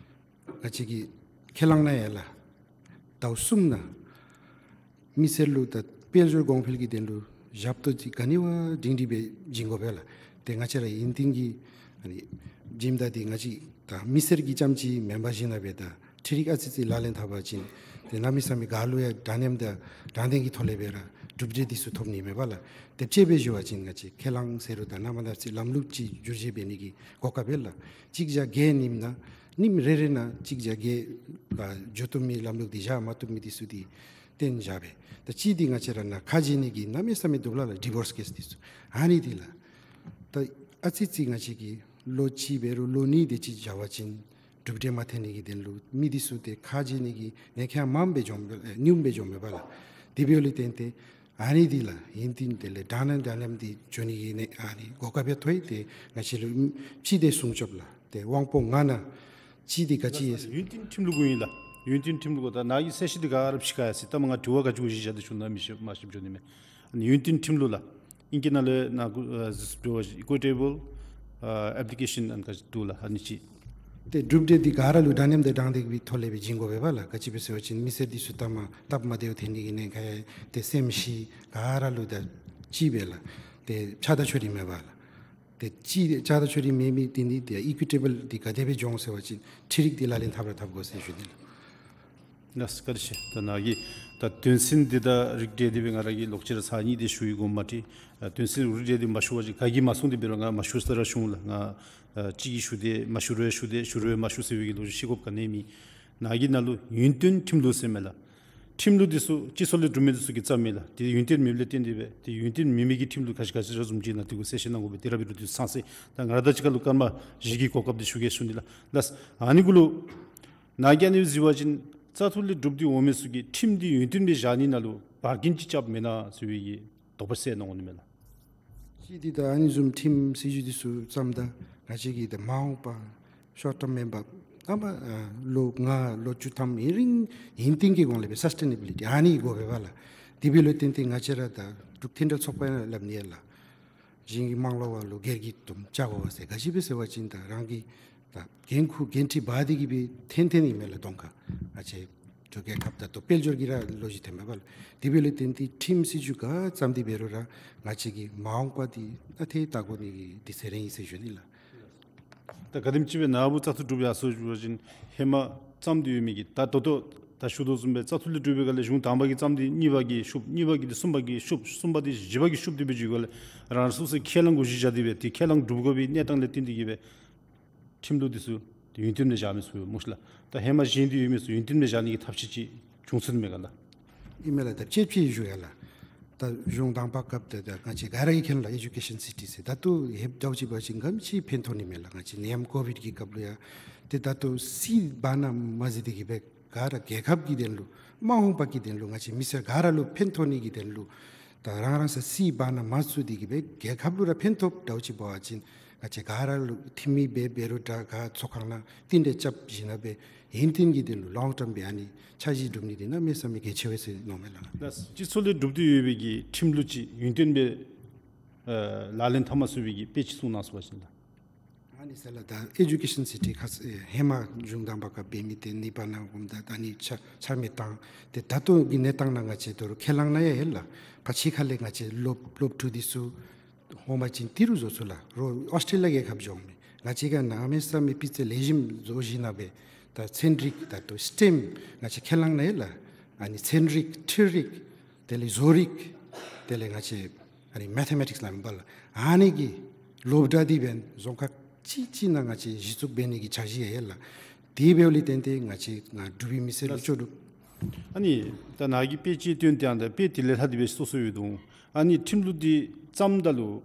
ང་བཅས་ཀྱིས་ཁས་བླངས་གནང་ཡི་ལགས། ཟླཝ་གསུམ་ནང་མི་སེར་ལུ་ད་དཔལ་འབྱོར་གོང་འཕེལ་གྱི་དོན་ལུ་ཞབས་ཏོག་ཅིག་ག་ནི་བ་སྒྲིང་སྒྲི་སྦེ་བྱིན་དགོ་པས་ལགས། ཏེ་ང་བཅས་ར་ཡུན་བརྟན་གྱི་ཨ་ནི་བྱིནམ་ད་འདི་ང་བཅས་ད་མི་སེར་གྱི་རྐྱངམ་ཅིག་མེན་པར་ཞིན་ན་སྦེ་ད་འཕྲུལ་རིག་ཨ་ཙི་ཙི་ལག་ལེན་འཐབ་པ་ཅིན་ཏེ་གནམ་མེད་ས་མེད་ག་ལུ་ཡང་འདྲ་མཉམ་དང་དྲང་བདེན་གྱི་ཐོག་ལས་སྦེ་ར་གྲུབ་འབྲས་འདི་ཚུ་ཐོབ་ནི་མས་པ་ལགས། ཏེ་དཔྱེ་སྦེ་ཞུ་བ་ཅིན་ང་བཅས་ཁས་བླངས་ཟེར་རུང་ད་ནམ་མ་ནམ་ཅིག་ལམ་ལུགས་ཅིག་བསྒྱུར་བཅོས་འབད་ནི་གི་གོ་སྐབས་ཡོད་ལགས། གཅིག་བརྒྱ་བརྒྱད་ཉིནམ་ནང་ཉིནམ་རེ་རེ་ནང་གཅིག་བརྒྱ་བརྒྱད་ཨ་འགྱོ་བཏུབ་མི་ལམ་ལུགས་འདི་བཞག་མ་བཏུབ་མི་འདི་ཚུ་འདི་བཏོན་བཞག་པས། ད་གཅིག་འདི་ང་བཅས་ར་ནཱ་ཁ་འབྱལ་ནི་གི་གནམ་མེད་ས་མེད་འདུག་ལགས། ཌི་བོརསི་ཀེསི་འདི་ཚུ་ཨ་ནི་འདི་ལགས། ད་ཨ་ཙི་ཙི་ང་བཅས་ཀྱིས་ལོ་གཅིག་འབད་རུང་ལོ་གཉིས་དེ་ཅིག་བཞག་པ་ཅིན་གྲུབ་འབྲས་མ་ཐོན་ནི་གི་དོན་ལུ་མི་འདི་ཚུ་ཏེ་ཁ་འབྱལ་ནི་གི་ཉེན་ཁ་མངམ་སྦེ་འགྱོཝ་མས་ཨེ་ཉུངམ་སྦེ་འགྱོཝ་མས་པ་ལགས། དེ་འབདཝ་ལས་བརྟེན་ཏེ་ཨ་ནི་འདི་ལགས་ཡུན་བརྟན་དེ་ལས་འདྲ་མཉམ་འདྲ་མཉམ་འདི་འགྱོ་ནི་གི་ཨ་ནི་གོ་སྐབས་ཡང་ཐོབ་ཡི། ཏེ་ང་བཅས་ལུ་སྤྱི་བདེ་སྲུང་སྐྱོབ་ལགས། ཏེ་དབང་པོ་ལྔ་ནང་སྤྱི་བདེ་ག་ཅི་ཡོད་ཟེར། ཡུན་བརྟན་ཁྲིམས་ལུགས་གུ་ཨིན་ལགས། ཡུན་བརྟན་ཁྲིམས་ལུགས་གུ་ད་ནཱ་གི་གསལ་བཤད་འདི་ག་ར་ཕྱི་ཁར་ཡར་སོ་ཡི། ད་མ་ང་དྲི་བ་ག་ཅི་གུ་གཞི་བཞག་སྟེ་ཞུ་ན་མི་ཤེས་མ་ཤེསཔ་འགྱོ་ནི་མས། ཨ་ནི་ཡུན་བརྟན་ཁྲིམས་ལུགས་ལགས། ཨིང་སྐད་ནང་ལས་ནཱ་གུ་ཨ་ཟུར་བ་ཅིན་ཨི་ཀུའི་ཊེ་བཱལ་ཨ་ཨེབ་ལི་ཀེ་ཤཱན་ཨ་ནི་ག་ཅི་འདུག་ལགས། ཨ་ནི་ཅིག། ཏེ་གྲུབ་འབྲས་འདི་ག་ར་ལུ་འདྲ་མཉམ་དང་འདྲ་འདེགས་པའི་ཐོག་ལས་སྦེ་བྱིན་དགོ་པས་པ་ལགས། ག་ཅི་སྦེ་ཟེར་བ་ཅིན་མི་སེར་འདི་ཚུ་ལྟ་མ་སྟབས་མ་བདེཝ་ཐོན་ནི་གི་ཉེན་ཁ་ཡང་ཏེ་སེམས་ཤི་ག་ར་ལུ་ད་གཅིག་པས་ལགས། ཏེ་ཆགས་སྡང་ཕྱོགས་རིས་མེད་པ་ལགས། ཏེ་གཅིག་ཆགས་སྡང་ཕྱོགས་རིས་མེད་མི་འདི་ནི་ཏེ་ཨི་ཀུའི་ཊེ་བཱལ་འདི་ག་དེ་སྦེ་འགྱོ་འོང་ཟེར་བ་ཅིན་འཕྲུལ་རིག་འདི་ལག་ལེན་འཐབ་ར་འཐབ་དགོ་ཟེར་ཞུ་ནི་ལགས། ལགས་སོ་བཀའ་དྲིན་ཆེ། ད་ནཱ་གིས་ད་དོན་ཚན་འདི་དང་རིགས་བསྒྲེས་ཏེ་སྦེ་ང་ར་གིས་ལོག་ཅི་ར་ཚར་གཉིས་དེ་ཞུ་ཡི་དགོ་མ་འདྲི། ཨ་དོན་ཚན་རིགས་བསྒྲེས་ཏེ་མ་ཞུ་བ་ཅིན་ག་གིས་མ་གསུངས་ཏེ་འབད་རུང་ང་མ་ཞུ་ཟེར་ར་ཞུ་འོང་ལགས། ང་ཨ་གཅིག་གིས་ཞུ་སྟེ་མ་ཞུ་རུང་ཞུ་སྟེ་ཞུ་རུང་མ་ཞུ་ཟེར་བའི་གི་ལོ་རྒྱུས་ཤེས་དགོཔ་ག་ནི་ཡང་མེད། ནཱ་གི་ནང་ལུ་ཡུན་བརྟན་ཁྲིམས་ལུགས་ཟེར་མས་ལགས། ཁྲིམས་ལུགས་འདི་ཚུ་སྤྱི་ཚོགས་ལས་གྲུབ་མི་འདི་ཚུ་གིས་བརྩམས་མས་ལགས། དེ་ཡུན་བརྟན་མེདཔ་ལས་བརྟེན་ཏེ་སྦེ་དེ་ཡུན་བརྟན་མེད་མི་གི་ཁྲིམས་ལུགས་ག་ཅི་ག་ཅི་ར་བཟུམ་ཅིག་ཨིན་ན་དེ་གུ་གསལ་བཤད་གནང་དགོ་པས། དེ་ར་འབད་རུང་དུས་ཚང་སྟེ་ད་ང་ར་ད་ཅི་ཁ་ལུ་སྐར་མ་བཞི་གི་གོ་སྐབས་འདི་ཞུ་གེ་ཞུ་ནི་ལགས། ལགས་ཨ་ནི་གུ་ལུ་ནཱ་གིས་ཨ་ནི་གཟིགས་པ་ཅིན་བཙག་འཐུ་ལས་གྲུབ་སྟེ་འོང་མི་ཚུ་གིས་ཁྲིམས་འདི་ཡུན་བརྟན་སྦེ་བཞག་ནི་ནང་ལུ་བར་འགན་ཅིག་རྐྱབ་མེན་ན་ཟེར་བའི་གི་དོགས་པ་སེལ་གནང་དགོ་ནི་མས་ལགས། གཅིག་འདི་ད་ཨ་ནི་བཟུམ་ཁྲིམས་སྲིད་བྱུས་འདི་ཚུ་བརྩམས་ད་ང་བཅས་ཀྱི་ད་མ་འོངས་པ་ཤོརཊ་ཊརམ་མེན་པར་ཨ་མ་ཨ་ལོ་ལྔ་ལོ་བཅུ་ཐམ་ཨིན་རུང་ཡུན་བརྟན་གྱི་སྒོ་ལས་སྦེ་སཱས་ཊེ་ནེ་བི་ལི་ཊི་ཨ་ནི་དགོ་པས་པ་ལགས། དེ་འབདཝ་ལས་བརྟེན་ཏེ་ང་བཅས་ར་ད་འབྲུག་མཐུན་གྲོས་ཚོགས་པ་ཡང་སླབ་ནི་ཡོད་ལགས། གཞན་གྱི་དམངས་གླུ་བ་ལུ་སྒེར་གྱི་དོམ་བཅག་དགོ་པས་ཟེར། ག་ཅི་སྦེ་ཟེར་བ་ཅིན་ད་རང་གི་ད་འགན་ཁུར་འགན་འཁྲི་འབག་སྟེ་གི་སྦེ་འཐོན་འཐོན་ནི་མས་ལགས། གདོང་ཁར་ང་བཅས་འབྲུག་རྒྱལ་ཁབ་ད་ལྟོ་དཔལ་འབྱོར་གྱི་ར་ལོ་རྒྱུས་ཐོན་མས་པ་ལགས། དེ་འབདཝ་ལས་བརྟེན་ཏེ་ཁྲིམས་སྲིད་བྱུས་ག་བརྩམས་ཏེ་འབད་རུང་ར་ང་བཅས་ཀྱི་མ་འོངས་པ་འདི་ཨ་ཐད་བལྟ་དགོ་ནི་གི་དུས་ཚོད་རན་ཡི་ཟེར་ཞུ་ནི་ལགས། ད་ག་དེམ་ཅིག་སྦེ་ནཱ་བུ་བཙག་འཐུ་གྲུབ་ཡར་སོང་ཞུ་བ་ཅིན་ཧེ་མ་བརྩམས་ཏེ་ཡོད་མི་གི་ད་ད་ལྟོ་ད་ཞུ་དོ་བཟུམ་སྦེ་བཙག་འཐུ་ལས་གྲུབ་པའི་སྒང་ལས་གཞུང་དང་པ་གིས་བརྩམས་ཏེ་གཉིས་པ་གིས་ཤུབ་གཉིས་པ་གིས་འདི་གསུམ་པ་གིས་ཤུབ་གསུམ་པ་འདི་བཞི་པ་གིས་ཤུབ་སྟེ་སྦེ་འགྱོ་སྒང་ལས་རང་སོ་སོའི་ཁས་བླངས་གུ་གཞི་བཞག་སྟེ་སྦེ་དེ་ཁས་བླངས་གྲུབ་དགོ་པའི་གནས་སྟངས་ལས་བརྟེན་ཏེ་གི་སྦེ་ཁྲིམས་ལུགས་འདི་ཚུ་ཡུན་བརྟན་ལས་བཞག་མི་ཚུ་ཡོད་སྨོ་ཤི་ལགས། ད་ཧེ་མ་བཞེས་ཏེ་ཡོད་མི་ཚུ་ཡུན་བརྟན་ལས་བཞག་ནི་གི་ཐབས་ཤེས་ཅིག་བྱུང་ཚུགས་ནི་མས་ག་ལགས། ཨིན་མས་ལགས། ད་དཔྱེ་ཅིག་ཞུ་ཡ་ལགས། ད་གཞུང་དང་པ་སྐབས་ད་ད་ང་བཅས་ག་ར་གིས་མཁྱེན་ལགས། ཨེ་ཌུ་ཀེ་ཤཱན་སི་ཊི་ཟེར་ད་ལྟོ་ཧེབ་འདྲཝ་ཅིག་འབད་བ་ཅིན་ག་དེམ་ཅིག་ཕན་ཐོགས་ནི་མས་ལགས། ང་བཅས་ནད་ཡམས་ཀོ་བིཌ་ཀྱི་སྐབས་ལུ་ཡང་ཏེ་ད་ལྟོ་སྲིད་བར་ན་མ་གཟིགས་ཏེ་གི་སྦེ་ག་ར་རྒྱལ་ཁབ་ཀྱི་དོན་ལུ་མ་འོངས་པ་གི་དོན་ལུ་ང་བཅས་མི་སེར་ག་ར་ལུ་ཕན་ཐོགས་ནི་གི་དོན་ལུ་ད་རང་རང་སོ་སྲིད་བར་ན་མ་བཙུགས་ཏེ་གི་སྦེ་རྒྱལ་ཁབ་ལུ་ར་ཕན་ཐོགས་འདྲཝ་ཅིག་འབད་བ་ཅིན་ང་བཅས་ག་ར་ལུ་འཐུས་མི་སྦེ་འབད་རུང་འདྲ་ག་ཚོགས་ཁང་ནང་རྟིང་སྦྲེལ་རྐྱབ་ཞིནམ་ལས་ཡུན་བརྟན་གྱི་དོན་ལུ་ལོངས་གྲམ་སྦེ་ཨ་ནི་འཆར་གཞི་སྒྲུབ་ནི་འདི་གནམ་མེད་ས་མེད་གལ་ཆེ་བས་ཟེར་མནོཝ་མས་ལགས། ལགས། སྤྱི་ཚོགས་ལས་གྲུབ་སྟེ་ཡོད་པའི་གི་ཁྲིམས་ལུགས་ཅིག་ཡུན་བརྟན་སྦེ་ཨ་ལག་ལེན་འཐབ་མ་ཚུགས་པའི་གི་དཔེ་ཅིག་གསུང་གནང་ཟེར་བ་ཅིན་ལགས། ཨ་ནི་ཟེར་ལགས། ད་ཨེ་ཌུ་ཀེ་ཤཱན་སི་ཊི་ཁ་ཙ་ཨེ་ཧེ་མ་གཞུང་དང་པ་སྐབས་འབད་མི་འདི་ནི་བར་ན་འོངམ་ད་ད་ཨ་ནི་ཆ་ཆ་མེད་བཏང་སྟེ་ད་ལྟོ་གི་གནས་སྟངས་ནང་ང་བཅས་ད་རུང་ཁས་བླངས་གནང་ཡ་ཡོད་ལགས། ཕར་ཕྱི་ཁ་ལས་ང་བཅས་སློབ་སློབ་ཕྲུག་འདི་ཚུ་འོང་པ་ཅིན་ཏི་རུ་བཟོ་ཚུགས་ལགས། རོགས་ཨོསི་ཊེ་ལི་ཡ་རྒྱལ་ཁབ་འགྱོ་མི་ང་བཅས་ཀྱིས་གནམ་མེད་ས་མེད་སྤུས་ཚད་ལེགས་ཤོམ་བཟོ་ཞིནམ་ལས་ད་ཚན་རིག་ད་ལྟོ་སི་ཊེམ་ང་བཅས་ཁས་བླངས་གནང་ཡོད་ལགས། ཨ་ནི་ཚན་རིག་འཕྲུལ་རིག་དེ་ལས་བཟོ་རིག་དེ་ལས་ང་བཅས་ཨ་ནི་མེ་ཐེ་མེ་ཊིཀསི་སླབ་ཨིན་པ་ལགས། ཨ་ནི་གི་སློབ་གྲྭ་འདི་འབདན་རྫོང་ཁག་གཅིག་གཅིག་ནང་ང་བཅས་གཞི་བཙུགས་འབད་ནི་གི་འཆར་གཞི་ཡང་ཡོད་ལགས། དེ་འབདཝ་ལས་བརྟེན་ཏེ་ང་བཅས་ང་འབྲུག་པའི་མི་སེར་ལུ་ལགས། ལྕོགས་གྲུབ། ཨ་ནི་ད་ནཱ་གིས་དཔེ་ཅིག་སྟོན་ཏེ་ཡང་ད་དཔེ་དེ་ལས་ལྷག་སྟེ་སྦེ་སོ་སོ་ཡོད་དོ། ཨ་ནི་ཁྲིམས་ལུགས་འདི་བརྩམ་ད་ལུ་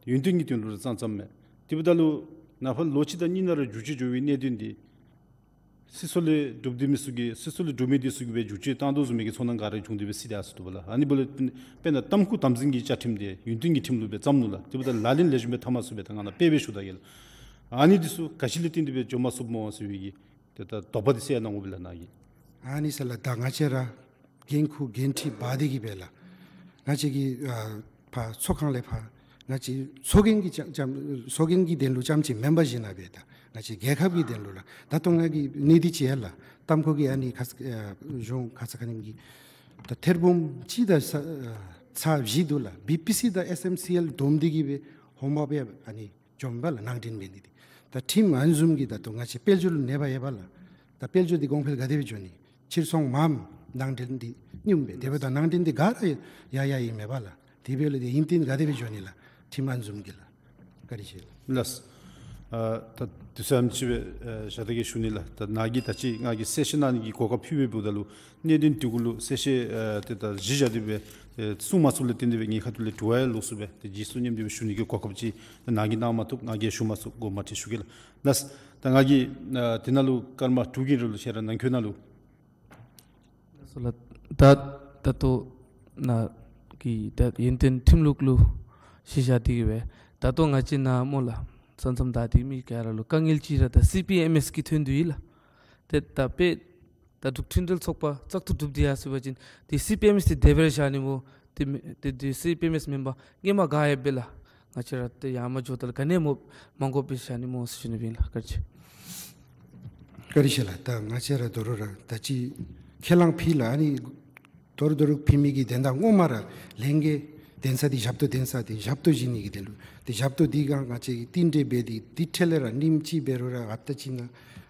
ཡུན་བརྟན་གྱི་དོན་ལུ་ར་བརྩམ་བརྩམ་མས། དེ་འབདཝ་ད་ལུ་ནངས་པ་ལོ་གཅིག་དང་གཉིས་ནང་ར་བསྒྱུར་བཅོས་འགྱོ་བའི་གནད་དོན་འདི་སྲིད་ཚོགས་ལས་གྲུབ་སྟེ་མི་ཚུ་གིས་སྲིད་ཚོགས་ལས་གྲུབ་མི་འདི་ཚུ་གིས་སྦེ་བསྒྱུར་བཅོས་བཏང་དོ་བཟུམ་མའི་གི་ཚོར་སྣང་ག་ར་བྱུང་སྟེ་སྦེ་སྲིད་དེ་ཡར་སོ་དོ་བ་ལགས། ཨ་ནི་འབདཝ་ལས་དཔེར་ན་ཏམ་ཁུ་དམ་འཛིན་གྱི་བཅའ་ཁྲིམས་འདི་ཡུན་བརྟན་གྱི་ཁྲིམས་ལུགས་སྦེ་བརྩམས་ནུག་ལགས། དེ་འབདཝ་ད་ལག་ལེན་ལེགས་ཤོམ་སྦེ་འཐབ་མ་ཚུགས་པས། ད་ང་ནཱ་དཔེ་སྦེ་ཞུ་ད་གེ་ལགས། ཨ་ནི་འདི་ཚུ་ག་ཅི་ལས་བརྟེན་ཏེ་སྦེ་འགྱོ་མ་ཚུགསཔ་སྨོ་ཟེར་བའི་གི་ཏེ་ད་དོགས་པ་འདི་སེལ་གནང་དགོ་པས་ལགས་ནཱ་གིས། ཨ་ནི་ཟེར་ལགས། ད་ང་བཅས་ར་འགན་ཁུར་འགན་འཁྲི་འབག་སྟེ་གི་སྦེ་ལགས། ང་བཅས་ཀྱི་ཨ་ཕར་ཚོགས་ཁང་ལས་ཕར་ང་བཅས་ཚོགས་རྒྱན་གྱི་རྐྱངམ་རྐྱངམ་ཚོགས་རྒྱན་གྱི་དོན་ལུ་རྐྱངམ་ཅིག་མེན་པར་ཞིནམ་ལས་སྦེ་ད་ང་བཅས་རྒྱལ་ཁབ་ཀྱི་དོན་ལུ་ལགས། ད་ལྟོ་ང་གིས་གནས་འདི་ཅིག་ཡོད་ལགས། ཏམ་ཁུ་གི་ཨ་ནི་ཁ་ཙ་ཨ་གཞུང་ཁ་ཙ་ཁ་ཉིནམ་གྱི་ད་ཐེར་འབུམ་གཅིག་དང་ཚག་ཚག་བཞི་འདུག་ལགས། བི་པི་སི་དང་ཨེསི་ཨེམ་སི་ཨེལ་བསྡོམས་ཏེ་གི་སྦེ་ཧོ་མ་སྦེ་ཨ་ནི་འགྱོཝ་མས་པ་ལགས། ནང་འདྲེན་འབད་ནི་འདི། ད་ཁྲིམས་ཨ་ནི་བཟུམ་གྱི་ད་ལྟོ་ང་བཅས་དཔལ་འབྱོར་ལུ་གནོད་པ་ཡོད་པ་ལགས། ད་དཔལ་འབྱོར་འདི་གོང་འཕེལ་ག་དེ་སྦེ་འགྱོ་ནི། ཕྱིར་ཚོང་མངམ་ནང་འདྲེན་འདི་སྙོམས་པས། དེ་འབདཝ་ད་ནང་འདྲེན་འདི་ག་ར་ཡར་ཡར་ཨིན་མས་པ་ལགས། དེ་འབདཝ་ལས་ཏེ་ཡུན་བརྟན་ག་དེ་སྦེ་འགྱོ་ནི་ལགས། ཁྲིམས་ཨ་ནི་བཟུམ་གྱི་ལགས། བཀའ་དྲིན་ཆེ་ལགས། ལགས། ཨ་ད་དུས་ཚོད་ཨ་ནེམ་ཅིག་སྦེ་ཨ་བཞག་ད་གེ་ཞུ་ནི་ལགས། ད་ནཱ་གིས་ད་ཅི་ང་གིས་གསལ་བཤད་གནང་ནི་གི་གོ་སྐབས་ཕུལ་བའི་འབདཝ་ད་ལུ་གནད་དོན་འདི་གུ་ལུ་གསལ་བཤད་ཨ་ཏེ་ད་གཞི་བཞག་སྟེ་སྦེ་ཨེ་གསུང་མ་ཚུགསཔ་ལས་བརྟེན་ཏེ་སྦེ་ངེའི་ཁ་ཐུག་ལས་དྲི་བ་ཡང་ལོག་སོང་པས། ཏེ་རྗེས་སུ་སྙེམས་ཏེ་སྦེ་ཞུ་ནི་གི་གོ་སྐབས་ཅིག་ནཱ་གིས་གནང་མ་བཏུབ། ང་གིས་ཞུ་མ་ཚུགས། དགོངསམ་མ་ཁྲེལ་ཞུ་གེ་ལགས། ལགས། ད་ང་གིས་ཨ་དེ་ནང་ལུ་སྐར་མ་དྲུག་གི་རིང་ལུ་ཁྱེད་ར་ནང་འཁོད་ནང་ལུ་ལགས་སོ་ལགས། ད་ད་ལྟོ་ནཱ་གི་ད་ཡུན་བརྟན་ཁྲིམས་ལུགས་ལུ་གཞི་བཞག་སྟེ་གི་སྦེ་ད་ལྟོ་ང་བཅས་ནཱ་སྨོ་ལགས། ས་མཚམས་བདའ་སྟེ་མི་ག་ར་ལུ་དཀའ་ངལ་ཅིག་ར་ད་སི་པི་ཨེམ་ཨེསི་གི་ཐོན་དོ་ཡོད་ལགས། ཏེ་ད་དཔེ་ད་འབྲུག་མཐུན་འབྲེལ་ཚོགས་པ་བཙག་འཐུ་གྲུབ་སྟེ་ཡར་སོ་བ་ཅིན་ཏེ་སི་པི་ཨེམ་ཨེསི་འདི་དེ་སྦེ་ར་བཞག་ནི་སྨོ། ཏེ་མེ་ཏེ་དེ་སི་པི་ཨེམ་ཨེས་མེན་པར་ངོ་མ་ག་ཡོད་པས་ལགས། ང་བཅས་ར་ཏེ་ཡར་མར་འགྱོཝ་ད་ལུ་ག་ནི་མ་མ་དགོཔ་སྦེ་བཞག་ནི་སྨོ་ཟེར་ཞུ་ནི་ཨིན་ལགས། བཀའ་དྲིན་ཆེ། བཀའ་དྲིན་ཆེ་ལགས། ད་ང་བཅས་ར་དོ་རུང་ར་ད་ཅི་ཁས་བླངས་ཕུལ་ལགས། ཨ་ནི་དོ་རུང་དོ་རུང་ཕུལ་མི་གི་དོན་དག་ངོ་མ་ར་ལྷན་རྒྱས་གདན་ས་འདི་ཞབས་ཏོག་གདན་ས་འདི་ཞབས་ཏོག་བཞེས་ནི་གི་དོན་ལུ་ཏེ་ཞབས་ཏོག་འདི་ག་ང་བཅས་ཀྱིས་རྟིང་སྦྲེལ་འབད་དེ་དེ་འཕྲལ་ལས་ར་ཉིནམ་གཅིག་འབད་རུང་ར་ཨ་ད་ཅི་ན་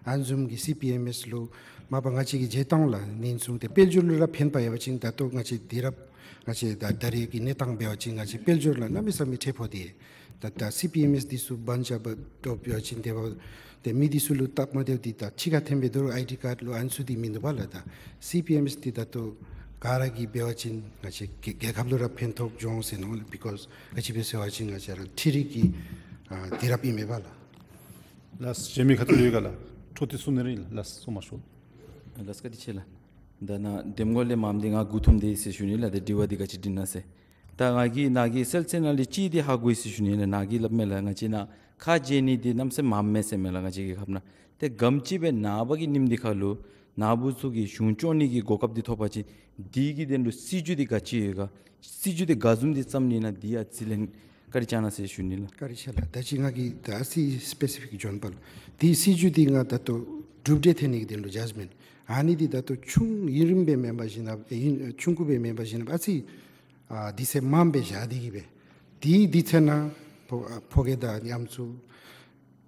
ཨ་ནི་བཟུམ་གྱི་སི་པི་ཨེམ་ཨེས་ལུ་མ་པ་ང་བཅས་ཀྱིས་བརྗེ་བཏང་ལགས། ཉེན་སྲུང་ཏེ་དཔལ་འབྱོར་ལུ་ར་ཕན་པ་ཡོད་པ་ཅིན་ད་ལྟོ་ང་བཅས་དུས་རབས་ང་བཅས་ད་ད་རེས་ཀྱི་གནས་སྟངས་འབད་བ་ཅིན་ང་བཅས་དཔལ་འབྱོར་ལུ་གནམ་མེད་ས་མེད་ཁྲལ་ཕོག་སྟེ་ད་ད་སི་པི་ཨེམ་ཨེས་འདི་ཚུ་བན་ཆ་བ་ཏོ་འབད་བ་ཅིན་དེ་བ་ཏེ་མི་འདི་ཚུ་ལུ་སྟབས་མ་བདེཝ་འདི་ད་ཕྱི་ཁར་འཐོན་སྦེ་དོ་རུང་ཨའི་ཌི་ཀརཌ་ལོ་ཨ་ནི་ཚུ་འདི་མིན་འདུག་པ་ལགས། ད་སི་པི་ཨེམ་ཨེས་འདི་ད་ལྟོ་ག་ར་གིས་འབད་བ་ཅིན་ང་བཅས་རྒྱལ་རྒྱལ་ཁབ་ལུ་ར་ཕན་ཐོགས་འབྱུང་ཟེར་མནོ་ལགས། བི་ཀོསི་ག་ཅི་སྦེ་ཟེར་བ་ཅིན་ང་བཅས་ར་འཕྲུལ་རིག་གི་ཨ་དུས་རབས་ཨིན་མས་པ་ལགས། ལགས། གཞན་མི་ཁ་ཐུག་ལས་ཡོད་ག་ལགས། འཕྲོ་མཐུད་གསུང་ནི་རེ་ཨིན་ལགས། ལགས་སོ་མ་ཤོ། ལགས་བཀའ་དྲིན་ཆེ་ལགས། ད་ནཱ་འདེམས་ངོ་ལས་མངམ་འདི་ང་མགུ་འཐོམ་སྟེ་ཟེར་ཞུ་ནི་ལགས། ད་དྲི་བ་འདི་ག་ཅི་དྲི་ན་ཟེར། ད་ང་གིས་ནཱ་གི་གསལ་ཚིག་ནང་ལས་གཅིག་འདི་ཧ་གོ་ཡི་ཟེར་ཞུ་ནི་ལགས། ནཱ་གིས་སླབ་མས་ལགས། ང་བཅས་ནཱ་ཁ་འབྱལ་ནི་འདི་གནམ་མེད་ས་མེད་མངམ་མས་ཟེར་མས་ལགས། ང་བཅས་ཀྱི་ཁབ་ནང་ཏེ་ག་དེམ་ཅིག་སྦེ་ནངས་པ་གི་ཉིནམ་འདི་ཁར་ལུ་ནཱ་བུ་ཚུ་གིས་གཞུང་སྐྱོང་ནི་གི་གོ་སྐབས་འདི་ཐོབ་པ་ཅིན་འདི་གི་དོན་ལུ་སྲིད་བྱུས་འདི་ག་ཅི་ཡོད་ག། སྲིད་བྱུས་འདི་ག་བཟུམ་འདི་བརྩམ་ནི་ཨིན་ན་འདི་ཡང་རྩིས་ལེན་བཀའ་དྲིན་བསྐྱང་གནང་ཟེར་ཞུ་ནི་ལགས། བཀའ་དྲིན་ཆེ་ལགས། ད་ཅི་ང་གིས་ད་ཨ་ཙི་སི་པེ་སི་ཕིག་འགྱོ་ནི་པ་ལགས། འདི་སྲིད་བྱུས་འདི་ང་ད་ལྟོ་གྲུབ་འབྲས་ཐོན་ནི་གི་དོན་ལུ་ཇཇ་མེནཊ་ཨ་ནི་འདི་ད་ལྟོ་ཆུང་ཡུན་རིངམོ་སྦེ་མེན་པར་བཞིན་ན་ཨེ་ཡུན་ཆུང་ཀུ་སྦེ་མེན་པར་བཞིན་ན་ཨ་ཙི་ཨ་དུས་ཚོད་མངམ་སྦེ་བཞག་སྟེ་གིས་སྦེ་འདི་དུས་ཚོད་ནང་ཕོ་ཨ་ཕོ་སྐྱེས་དང་ཨ་ནི་ཨམ་སྲུ་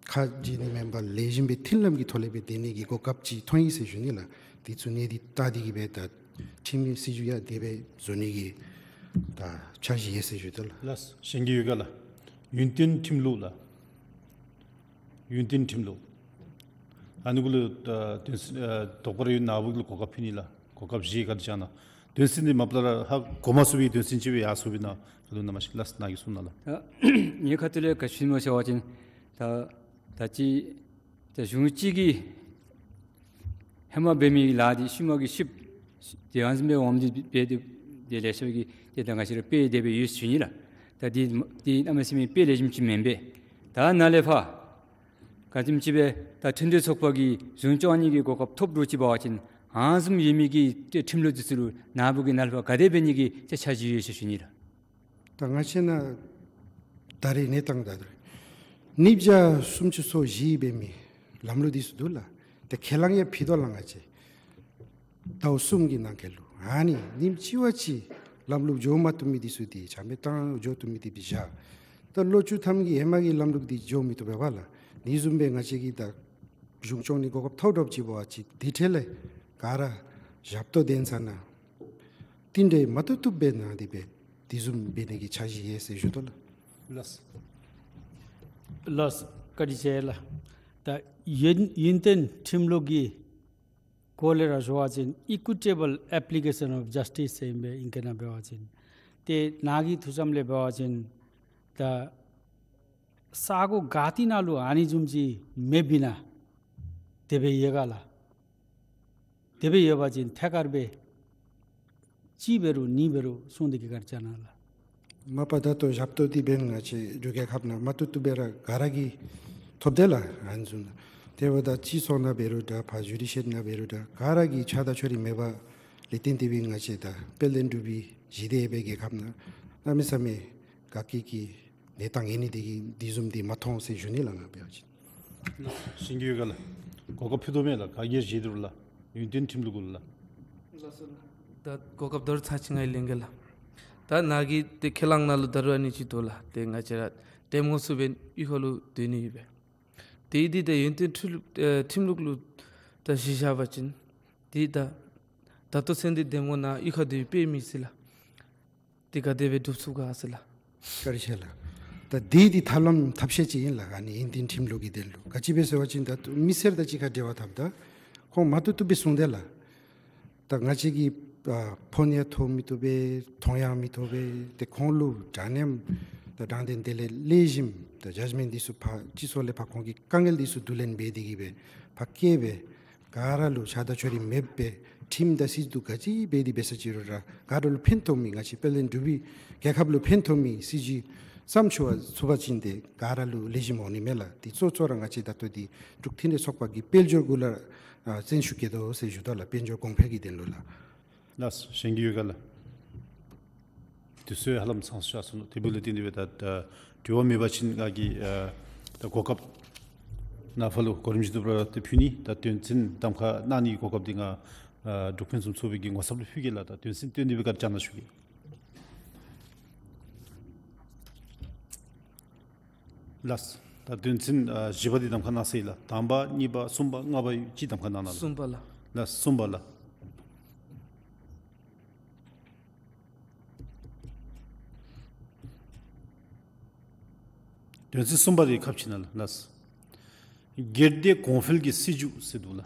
ཁ་འབྱལ་ནི་མེན་པར་ལེགས་ཤོམ་སྦེ་མཐུན་ལམ་གྱི་ཐོག་ལས་སྦེ་སྡོད་ནི་གི་གོ་སྐབས་ཅིག་ཐོན་ཡི་ཟེར་ཞུ་ནི་ལགས། འདི་ཚུ་གནད་འདི་བལྟ་སྟེ་གིས་སྦེ་ད་ཁྲིམས་སྲིད་བྱུས་ཡང་དེ་སྦེ་བཟོ་ནི་གི་ད་འཆར་གཞི་ཡོད་ཟེར་ཞུ་དོ་ལགས། ལགས། གཞན་གྱི་ཡོད་ག་ལགས། ཡུན་བརྟན་ཁྲིམས་ལུགས་ལགས། ཡུན་བརྟན་ཁྲིམས་ལུགས། ཨ་ནི་གུ་ལུ་ད་དོན་ཚན་ཨ་དོགས་པ་རེ་ཡོད་ན་ནཱ་བུ་གུ་ལུ་གོ་སྐབས་ཕུལ་ནི་ལགས། གོ་སྐབས་བཞེས་བཀའ་དྲིན་བསྐྱང་གནང་། དོན་ཚན་འདི་མ་པ་ལས་ར་ཧ་གོ་མ་ཚུགས་པའི་དོན་ཚན་ཅིག་སྦེ་ཡར་སོང་པས་ན་ག་ལུ་ན་མ་ཤེས། ལགས་ནཱ་གིས་གསུང་གནང་ལགས། ད་ངེའི་ཁ་ཐུག་ལས་ག་ཅི་སྨོ་ཟེར་བ་ཅིན་ད་ད་ཅི་ད་གཞུང་གཅིག་གིས་ཧེ་མ་འབད་མི་ལཱ་འདི་ཤུལ་མ་གི་ཤུལ་དེ་ཨ་ནི་བཟུམ་སྦེ་འོངམ་འདི་འབད་དེ་དེ་ལེ་ཤ་གིས་ཏེ་ད་ང་བཅས་ར་དཔེ་དེ་སྦེ་ཡོད་ཟེར་ཞུ་ནི་ལགས། ད་འདི་འདི་གནམ་མེད་ས་མེད་དཔེ་ལེགས་ཤོམ་ཅིག་མེན་པས། ད་ནཱ་ལས་ཕར་ག་དེམ་ཅིག་སྦེ་ད་མཐུན་འབྲེལ་ཚོགས་པ་གིས་གཞུང་སྐྱོང་ནི་གི་གོ་སྐབས་ཐོབ་འགྱོ་ཅི་འབད་བ་ཅིན་ཨ་ནི་བཟུམ་ཡོད་མི་གི་ཏེ་ཁྲིམས་ལུགས་འདི་ཚུ་ལུ་ནཱ་བུ་གིས་ནཱ་ལས་ཕར་ག་དེ་འབད་ནི་གི་ཏེ་འཆར་གཞི་ཡོད་ཟེར་ཞུ་ནི་ལགས། ད་ང་བཅས་ནཱ་ད་རེས་གནས་སྟངས་ད་ད་རེས་ཉིས་བརྒྱ་སུམ་ཅུ་སོ་བཞི་འབད་མི་ལམ་ལུགས་འདི་ཚུ་འདུག་ལགས། ཏེ་ཁས་བླངས་ཡང་ཕུལ་དོ་ལགས། ང་བཅས་ཟླཝ་གསུམ་གྱི་ནང་འཁོད་ལུ་ཨ་ནི་ཉིནམ་གཅིག་བ་གཅིག་ལམ་ལུགས་འགྱོ་མ་བཏུབ་མི་འདི་ཚུ་འདི་ཆ་མེད་བཏང་འགྱོ་བཏུབ་མི་འདི་སྦེ་བཞག། ད་ལོ་བཅུ་ཐམ་གྱི་ཧེ་མ་གི་ལམ་ལུགས་འདི་འགྱོ་མི་བཏུབ་པས་པ་ལགས། འདི་བཟུམ་སྦེ་ང་བཅས་ཀྱིས་ད་གཞུང་སྐྱོང་ནི་གོ་སྐབས་ཐོབ་འགྱོཝ་ཅིག་འབད་བ་ཅིན་དེ་འཕྲལ་ལས་ག་ར་ཞབས་ཏོག་གདན་ས་ནང་རྟིང་སྦྲེལ་མ་བཏུབ་བཏུབ་སྦེ་གནང་སྟེ་སྦེ་དེ་བཟུམ་འབད་ནི་གི་འཆར་གཞི་ཡོད་ཟེར་ཞུ་དོ་ལགས། ལགས། ལགས་བཀའ་དྲིན་ཆེ་ལགས། ད་ཡུན་ཡུན་བརྟན་ཁྲིམས་ལུགས་ཀྱི་སྐོར་ལས་ར་ཞུ་བ་ཅིན་ཨི་ཀུའི་ཊེ་བཱལ་ཨེཔ་ལི་ཀེ་ཤཱན་ཨོཕ་ཇཱསི་ཊིས་ཟེར་ཨིན་པས་ཨིང་སྐད་ནང་འབད་བ་ཅིན། ཏེ་ནཱ་གི་ཐུགས་བསམ་ལས་འབད་བ་ཅིན་ད་ས་གོ་ག་ཏེ་ནང་ལུ་ཨ་ནི་བཟུམ་ཅིག་མེདཔ་ཨིན་ན་དེ་སྦེ་ཡོད་ག་ལགས། དེ་སྦེ་ཡོད་པ་ཅིན་ཐད་ཀར་སྦེ་གཅིག་འབད་རུང་གཉིས་འབད་རུང་གསུང་སྟེ་གིས་བཀའ་དྲིན་བསྐྱང་གནང་ལགས། མ་པ་ད་ལྟོ་ཞབས་ཏོག་འདི་འབདན་ང་བཅས་འབྲུག་རྒྱལ་ཁབ་ནང་མ་བཏུབ་བཏུབ་སྦེ་ར་ག་ར་གིས་ཐོབ་དེས་ལགས། ཨ་ནི་བཟུམ་དེ་འབདཝ་ད་སྤྱི་ཚོགས་ནང་འབད་རུང་འདྲ་ཕར་ཇུ་ཌི་ཤཱ་རི་ནང་འབད་རུང་འདྲ་ག་ར་གིས་ཆགས་སྡང་ཕྱོགས་རིས་མེད་པ་ལས་བརྟེན་ཏེ་སྦེ་ང་བཅས་ད་དཔལ་ལྡན་འབྲུག་པའི་ཞི་བདེ་ཡོད་པའི་རྒྱལ་ཁབ་ནང་གནམ་མེད་ས་མེད་དགའ་སྐྱིད་ཀྱི་གནས་སྟངས་ཡོད་ནི་དེ་གིས་འདི་བཟུམ་འདི་མ་མཐོང་ཟེར་ཞུ་ནི་ལགས། ང་འབད་བ་ཅིན། ལགས། གཞན་གྱི་ཡོད་ག་ལགས། གོ་སྐབས་ཕུལ་དོ་མས་ལགས། ག་གིས་བཞེས་དོ་རུང་ལགས། ཡུན་བརྟན་ཁྲིམས་ལུགས་གུ་ལུ་ལགས། ལགས་སོ་ལགས། ད་གོ་སྐབས་ད་རུང་ཚར་གཅིག་ང་གིས་ལེན་གེ་ལགས། ད་ནཱ་གི་ཏེ་ཁས་བླངས་ནང་ལུ་ད་རུང་ཨ་ནི་ཅིག་འདུག་ལགས། ཏེ་ང་བཅས་ར་འདེམས་ངོ་ཚུ་འབདན་གཡུས་ཁ་ལུ་སྡོད་ནི་ཡོད་པས། ཏེ་འདི་ད་ཡུན་བརྟན་ཁྲིམས་ལུགས་ཨེ་ཁྲིམས་ལུགས་ལུ་ད་གཞི་བཞག་པ་ཅིན་འདི་ད་ད་ལྟོ་ཚུན་འདི་འདེམས་ངོ་ནང་གཡུས་ཁར་སྡོད་པའི་མི་ཚུ་ལགས། ཏེ་ག་དེ་སྦེ་སྒྲུབ་ཚུགས་ག་ཟེར་ལགས། བཀའ་དྲིན་ཆེ་ལགས། ད་འདི་འདི་ཐབས་ལམ་ཐབས་ཤེས་ཅིག་ཨིན་ལགས། ཨ་ནི་ཡུན་བརྟན་ཁྲིམས་ལུགས་ཀྱི་དོན་ལུ་ག་ཅི་སྦེ་ཟེར་བ་ཅིན་ད་མི་སེར་དང་གཅིག་ཁར་འབྲེལ་བ་འཐབ་ད་ཁོང་མ་བཏུབ་བཏུབ་སྦེ་གསུང་དེས་ལགས། ད་ང་བཅས་ཀྱིས་ཨ་ཕོན་ཡང་ཐོབ་མི་བཏུབ་པས། མཐོང་ཡང་མི་ཐོབ་པས། ཏེ་ཁོང་ལུ་དྲང་གནས་དང་དྲང་བདེན་དེ་ལས་ལེགས་ཤོམ་ད་ཇཇ་མེནཊ་འདི་ཚུ་ཕར་སྤྱི་ཚོགས་ལས་ཕར་ཁོང་གི་དཀའ་ངལ་འདི་ཚུ་བསྡུ་ལེན་འབད་དེ་གིས་སྦེ་ཕར་བཀལ་སྦེ་ག་ར་ལུ་ཆགས་སྡང་ཕྱོགས་རིས་མེད་པའི་ཁྲིམས་དང་སྲིད་བྱུས་ག་ཅི་འབད་དེ་འབད་ས་ཅི་རུང་ར་ག་ར་ལུ་ཕན་ཐོགས་མི་ང་བཅས་དཔལ་ལྡན་འབྲུག་པའི་རྒྱལ་ཁབ་ལུ་ཕན་ཐོགས་མི་སྲིད་བྱུས་བརྩམ་ཚུགས་པ་ཚུགས་པ་ཅིན་ཏེ་ག་ར་ལུ་ལེགས་ཤོམ་འོང་ནི་མས་ལགས། དེ་གཙོ་གཙོ་ར་ང་བཅས་ད་ལྟོ་འདི་འབྲུག་མཐུན་སྒྲིལ་ཚོགས་པ་གིས་དཔལ་འབྱོར་གུ་ལུ་ཨ་བརྩོན་ཤུགས་བསྐྱེད་དོ་ཟེར་ཞུ་དོ་ལགས། དཔལ་འབྱོར་གོང་འཕེལ་གྱི་དོན་ལུ་ལགས། ལགས་སོ། གཞན་གྱི་ཡོད་ག་ལགས། དུས་ཚོད་ཧ་ལམ་ཚང་སོང་ནུག། དེ་འབདཝ་ལས་བརྟེན་ཏེ་སྦེ་ད་ད་དྲི་བ་མེད་པ་ཅིན་ང་གིས་ཨ་ད་གོ་སྐབས་ནཱ་ཕར་ལུ་གོ་རིམ་བཞིན་དུ་སྦེ་ར་ཏེ་ཕུལ་ནི། ད་དོན་ཚན་གདམ་ཁ་གནང་ནིའི་གོ་སྐབས་འདི་ང་ཨ་འབྲུག་ཕུན་སུམ་ཚོགས་པའི་གི་ངོ་ཚབ་ལུ་ཕུལ་གེ་ལགས། ད་དོན་ཚན་བཏོན་ཏེ་སྦེ་བཀའ་དྲིན་བསྐྱང་གནང་ཞུ་གེ། ལགས། ད་དོན་ཚན་ཨ་བཞི་པ་འདི་གདམ་ཁ་གནང་ས་ཨིན་ལགས། དང་པ་གཉིས་པ་གསུམ་པ་ལྔ་པ་ཡོད། ཅིག་གདམ་ཁ་གནང་གནང་ལགས། གསུམ་པ་ལགས། ལགས་གསུམ་པ་ལགས། དོན་ཚན་གསུམ་པ་འདི་ཁ་ཕྱེ་གནང་ལགས། ལགས། སྒེར་སྡེ་གོང་འཕེལ་གྱི་སྲིད་བྱུས་ཟེར་འདུག་ལགས།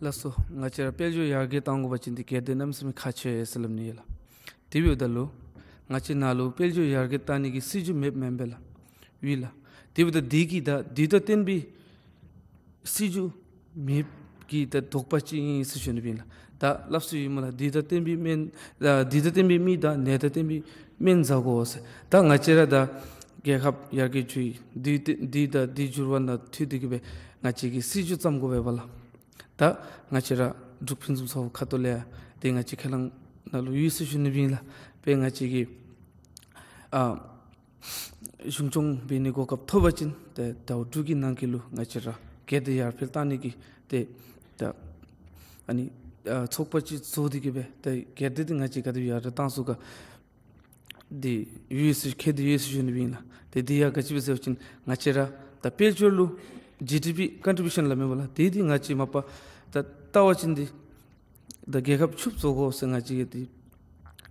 ལགས་སོ། ང་བཅས་ར་དཔལ་འབྱོར་ཡར་རྒྱས་གཏང་དགོ་པ་ཅིན་འདི་སྒེར་སྡེ་གནམ་མེད་ས་མེད་ཁག་ཆེ་ཟེར་སླབ་ནི་ཡོད་ལགས། དེ་འབདཝ་ད་ལུ་ང་བཅས་ནཱ་ལུ་དཔལ་འབྱོར་ཡར་རྒྱས་གཏང་ནི་གི་སྲིད་བྱུས་མེདཔ་མེན་པས་ལགས། ཡོད་ལགས། དེ་འབདཝ་ད་འདི་གིས་ད་དུས་དང་བསྟུན་པའི་སྲིད་བྱུས་མེདཔ་གི་ད་དོགས་པ་ཅིག་ཨིན་ཟེར་ཞུ་ནི་ཨིན་ལགས། ད་སླབ་སྲོལ་ཡོད་སྨོ་ལགས། དུས་དང་བསྟུན་པའི་སྨན་ཨ་དུས་དང་བསྟུན་པའི་མི་དང་ནད་དང་བསྟུན་པའི་སྨན་ཟ་དགོ་ཟེར། ད་ང་བཅས་ར་ད་རྒྱལ་ཁབ་ཡར་རྒྱས་འགྱོ་ཡི། དུས་དུས་དང་དུས་འགྱུར་བ་ནང་འཁྲིལ་ཏེ་གི་སྦེ་ང་བཅས་ཀྱིས་སྲིད་བྱུས་བརྩམ་དགོ་པས་ལགས། ད་ང་བཅས་ར་འབྲུག་ཕུན་སུམ་ཚོགས་པ་ཁ་ཐུག་ལས་ཡང་ཏེ་ང་བཅས་ཁས་བླངས་ནང་ལུ་ཡོད་ཟེར་ཞུ་ནི་ཨིན་ལགས། དཔེར་ང་བཅས་ཀྱིས་ཨ་གཞུང་སྐྱོང་འབད་ནི་གོ་སྐབས་ཐོབ་པ་ཅིན་ཏེ་ཟླཝ་དྲུག་གི་ནང་འཁོད་ལུ་ང་བཅས་ར་སྒེར་སྡེ་ཡར་འཕེལ་གཏང་ནི་གི་ཏེ་ད་ཨ་ནི་ཨ་ཚོགས་པ་ཅིག་བཟོ་སྟེ་གི་སྦེ་ཏེ་སྒེར་སྡེ་འདི་ང་བཅས་ག་དེ་ཡར་འཕེལ་གཏང་ཚུགས་ག་འདི་ཡོད་ཟེར་ཁེ་འདི་ཡོད་ཟེར་ཞུ་ནི་ཨིན་ལགས། ཏེ་འདི་ཡང་ག་ཅི་སྦེ་ཟེར་བ་ཅིན་ང་བཅས་ར་ད་དཔལ་འབྱོར་ལུ་ཇི་ཌི་པི་ཀོན་ཊི་བིའུ་ཤཱན་སླབ་མས་པ་ལགས། ཏེ་འདི་ང་བཅས་མ་པ་ད་བལྟ་བ་ཅིན་འདི་ད་རྒྱལ་ཁབ་ཕྱུགཔོ་བཟོ་དགོ་ཟེར་ང་བཅས་ཀྱི་འདི་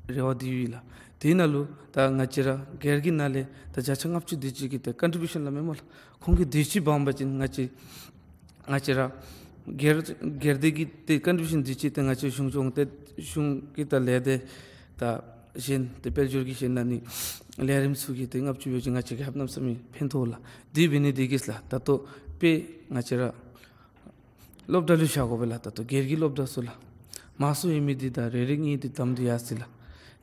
རེ་བ་འདི་ཡོད་ལགས། དེ་ནང་ལུ་ད་ང་བཅས་ར་སྒེར་གྱི་ནང་ལས་ད་བརྒྱ་ཆ་ལྔ་བཅུ་དེ་ཅིག་གི་ད་ཀོན་ཊི་བིའུ་ཤཱན་སླབ་མས་སྨོ་ལགས། ཁོང་གིས་དུས་ཅི་འབག་པ་ཅིན་ང་བཅས་ང་བཅས་ར་སྒེར་སྒེར་སྡེ་གི་ཏེ་ཀོན་ཊི་བིའུ་ཤཱན་དུས་ཅི་ཏེ་ང་བཅས་གཞུང་སྐྱོང་ཏེ་གཞུང་གི་ད་ལས་སྡེ་ད་གཞན་ཏེ་དཔལ་འབྱོར་གྱི་གཞན་ཨ་ནི་ལས་རིམ་ཚུ་གི་ཏེ་ལྔ་བཅུ་ཡོད་ཅིག་ང་བཅས་ཀྱི་ཧབ་གནམ་མེད་ས་མེད་ཕན་ཐོགས་ལགས། དེ་འབད་ནི་དེ་གིས་ལགས་ད་ལྟོ་དཔེ་ང་བཅས་ར་སློབ་གྲྭ་ལུ་བཞག་དགོ་པས་ལགས། ད་ལྟོ་སྒེར་གྱི་སློབ་གྲྭ་ཚུ་ལགས། མང་སུ་ཡོད་མི་འདི་ད་རེ་རེ་གཉིས་འདི་བདམས་ཏེ་ཡར་སོ་ཡི་ལགས།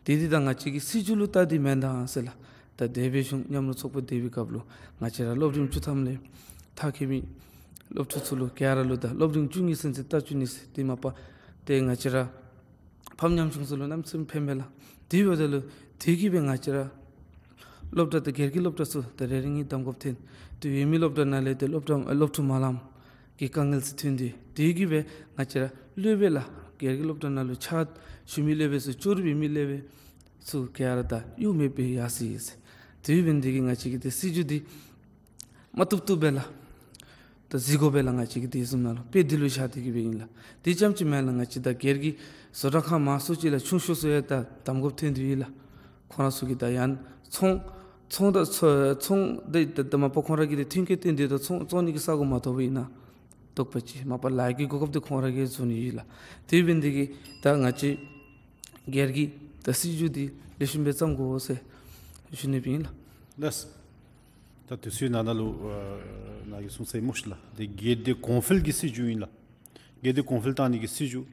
དེ་འདི་ད་ང་བཅས་ཀྱི་སྲིད་བྱུས་ལུ་བལྟ་སྟེ་མེན་ན་ཟེར་ལགས། ད་འདས་པའི་གཞུང་མཉམ་རུབ་ཚོགས་པ་དེ་བའི་སྐབས་ལུ་ང་བཅས་ར་སློབ་རིམ་བཅུ་ཐམ་ལས་མཐར་འཁྱོལ་མི་སློབ་ཕྲུག་ཚུ་ལུ་ག་ར་ལུ་ད་སློབ་རིམ་བཅུ་གཉིས་ཚུན་ཚོད་ལྟ་བཅུག་ནི་ཟེར་དེ་མ་པ་ཏེ་ང་བཅས་ར་ཕམ་ཉམ་ཆུང་ཚུ་ལུ་གནམ་མེད་ས་མེད་ཕན་པས་ལགས། དེ་འབདཝ་ད་ལུ་དེ་གིས་སྦེ་ང་བཅས་ར་སློབ་གྲྭ་ཏེ་སྒེར་གྱི་སློབ་གྲྭ་ཚུ་ཏེ་རེ་རེ་གཉིས་བདམས་དགོཔ་ཐོན། ཏེ་ཡོད་མི་སློབ་གྲྭ་ནང་ལས་ཏེ་སློབ་གྲྭ་སློབ་ཕྲུག་མ་ལངམ་གི་དཀའ་ངལ་ཚུ་ཐོན་ཏེ་དེ་གིས་སྦེ་ང་བཅས་ར་སློབ་དཔོན་ལགས་སྒེར་གྱི་སློབ་གྲྭ་ནང་ལུ་ཕྱག་ཞུ་མི་སློབ་དཔོན་ཚུ་ཅོག་ར་འབད་མི་སློབ་དཔོན་ཚུ་ག་ར་ད་གཡོག་མེདཔ་སྦེ་ཡར་སོ་ཡི་ཟེར། དེ་འབད་ནི་དེ་གིས་ང་བཅས་ཀྱི་ཏེ་སྲིད་བྱུས་འདི་མ་བཏུབ་བཏུབ་སྦེ་ལགས། ད་གཟིགས་དགོ་པས་ལགས། ང་བཅས་ཀྱི་དེ་བཟུམ་ནང་ལུ་དཔེ་འདི་ལུ་བཞག་སྟེ་གི་སྦེ་ཨིན་ལགས། དེ་ཙམ་ཅིག་མེན་ལགས། ང་བཅས་ད་སྒེར་གྱི་བཟོ་གྲྭ་ཁང་མང་སུ་ཅིག་ལགས་ཆུང་ཤོས་ཚུ་ཡང་ད་བདམས་དགོཔ་ཐོན་ཏེ་ཡོད་ལགས། ཁོང་ར་ཚུ་གིས་ད་ཡང་ཚོང་ཚོང་ད་ཚོང་ཚོང་འདི་ད་ད་མ་པ་ཁོང་ར་གི་འདི་མཐུན་རྐྱེན་བཏོན་ཏེ་ད་ཚོང་བཙོང་ནི་གི་ས་སྒོ་མ་ཐོབ་པས་ན་དོགས་པ་ཅིག་མ་པ་ལཱ་གི་གོ་སྐབས་འདི་ཁོང་ར་གིས་བཟོ་ནི་ཡོད་ལགས། དེ་འབད་ནི་དེ་གིས་ད་ང་བཅས་སྒེར་གྱི་ད་སྲིད་བྱུས་འདི་ལེགས་ཤོམ་སྦེ་བརྩམ་དགོ་ཟེར་ཞུ་ནི་ཨིན་ལགས། ལགས། ད་དུས་ཚོད་ནང་ན་ལུ་ཨ་ནཱ་གིས་གསུངས་ས་ཨིན་སྨོ་ཤིག་ལགས། ཏེ་སྒེར་སྡེ་གོང་འཕེལ་གྱི་སྲིད་བྱུས་ཨིན་ལགས། སྒེར་སྡེ་གོང་འཕེལ་གཏང་ནི་གི་སྲིད་བྱུས་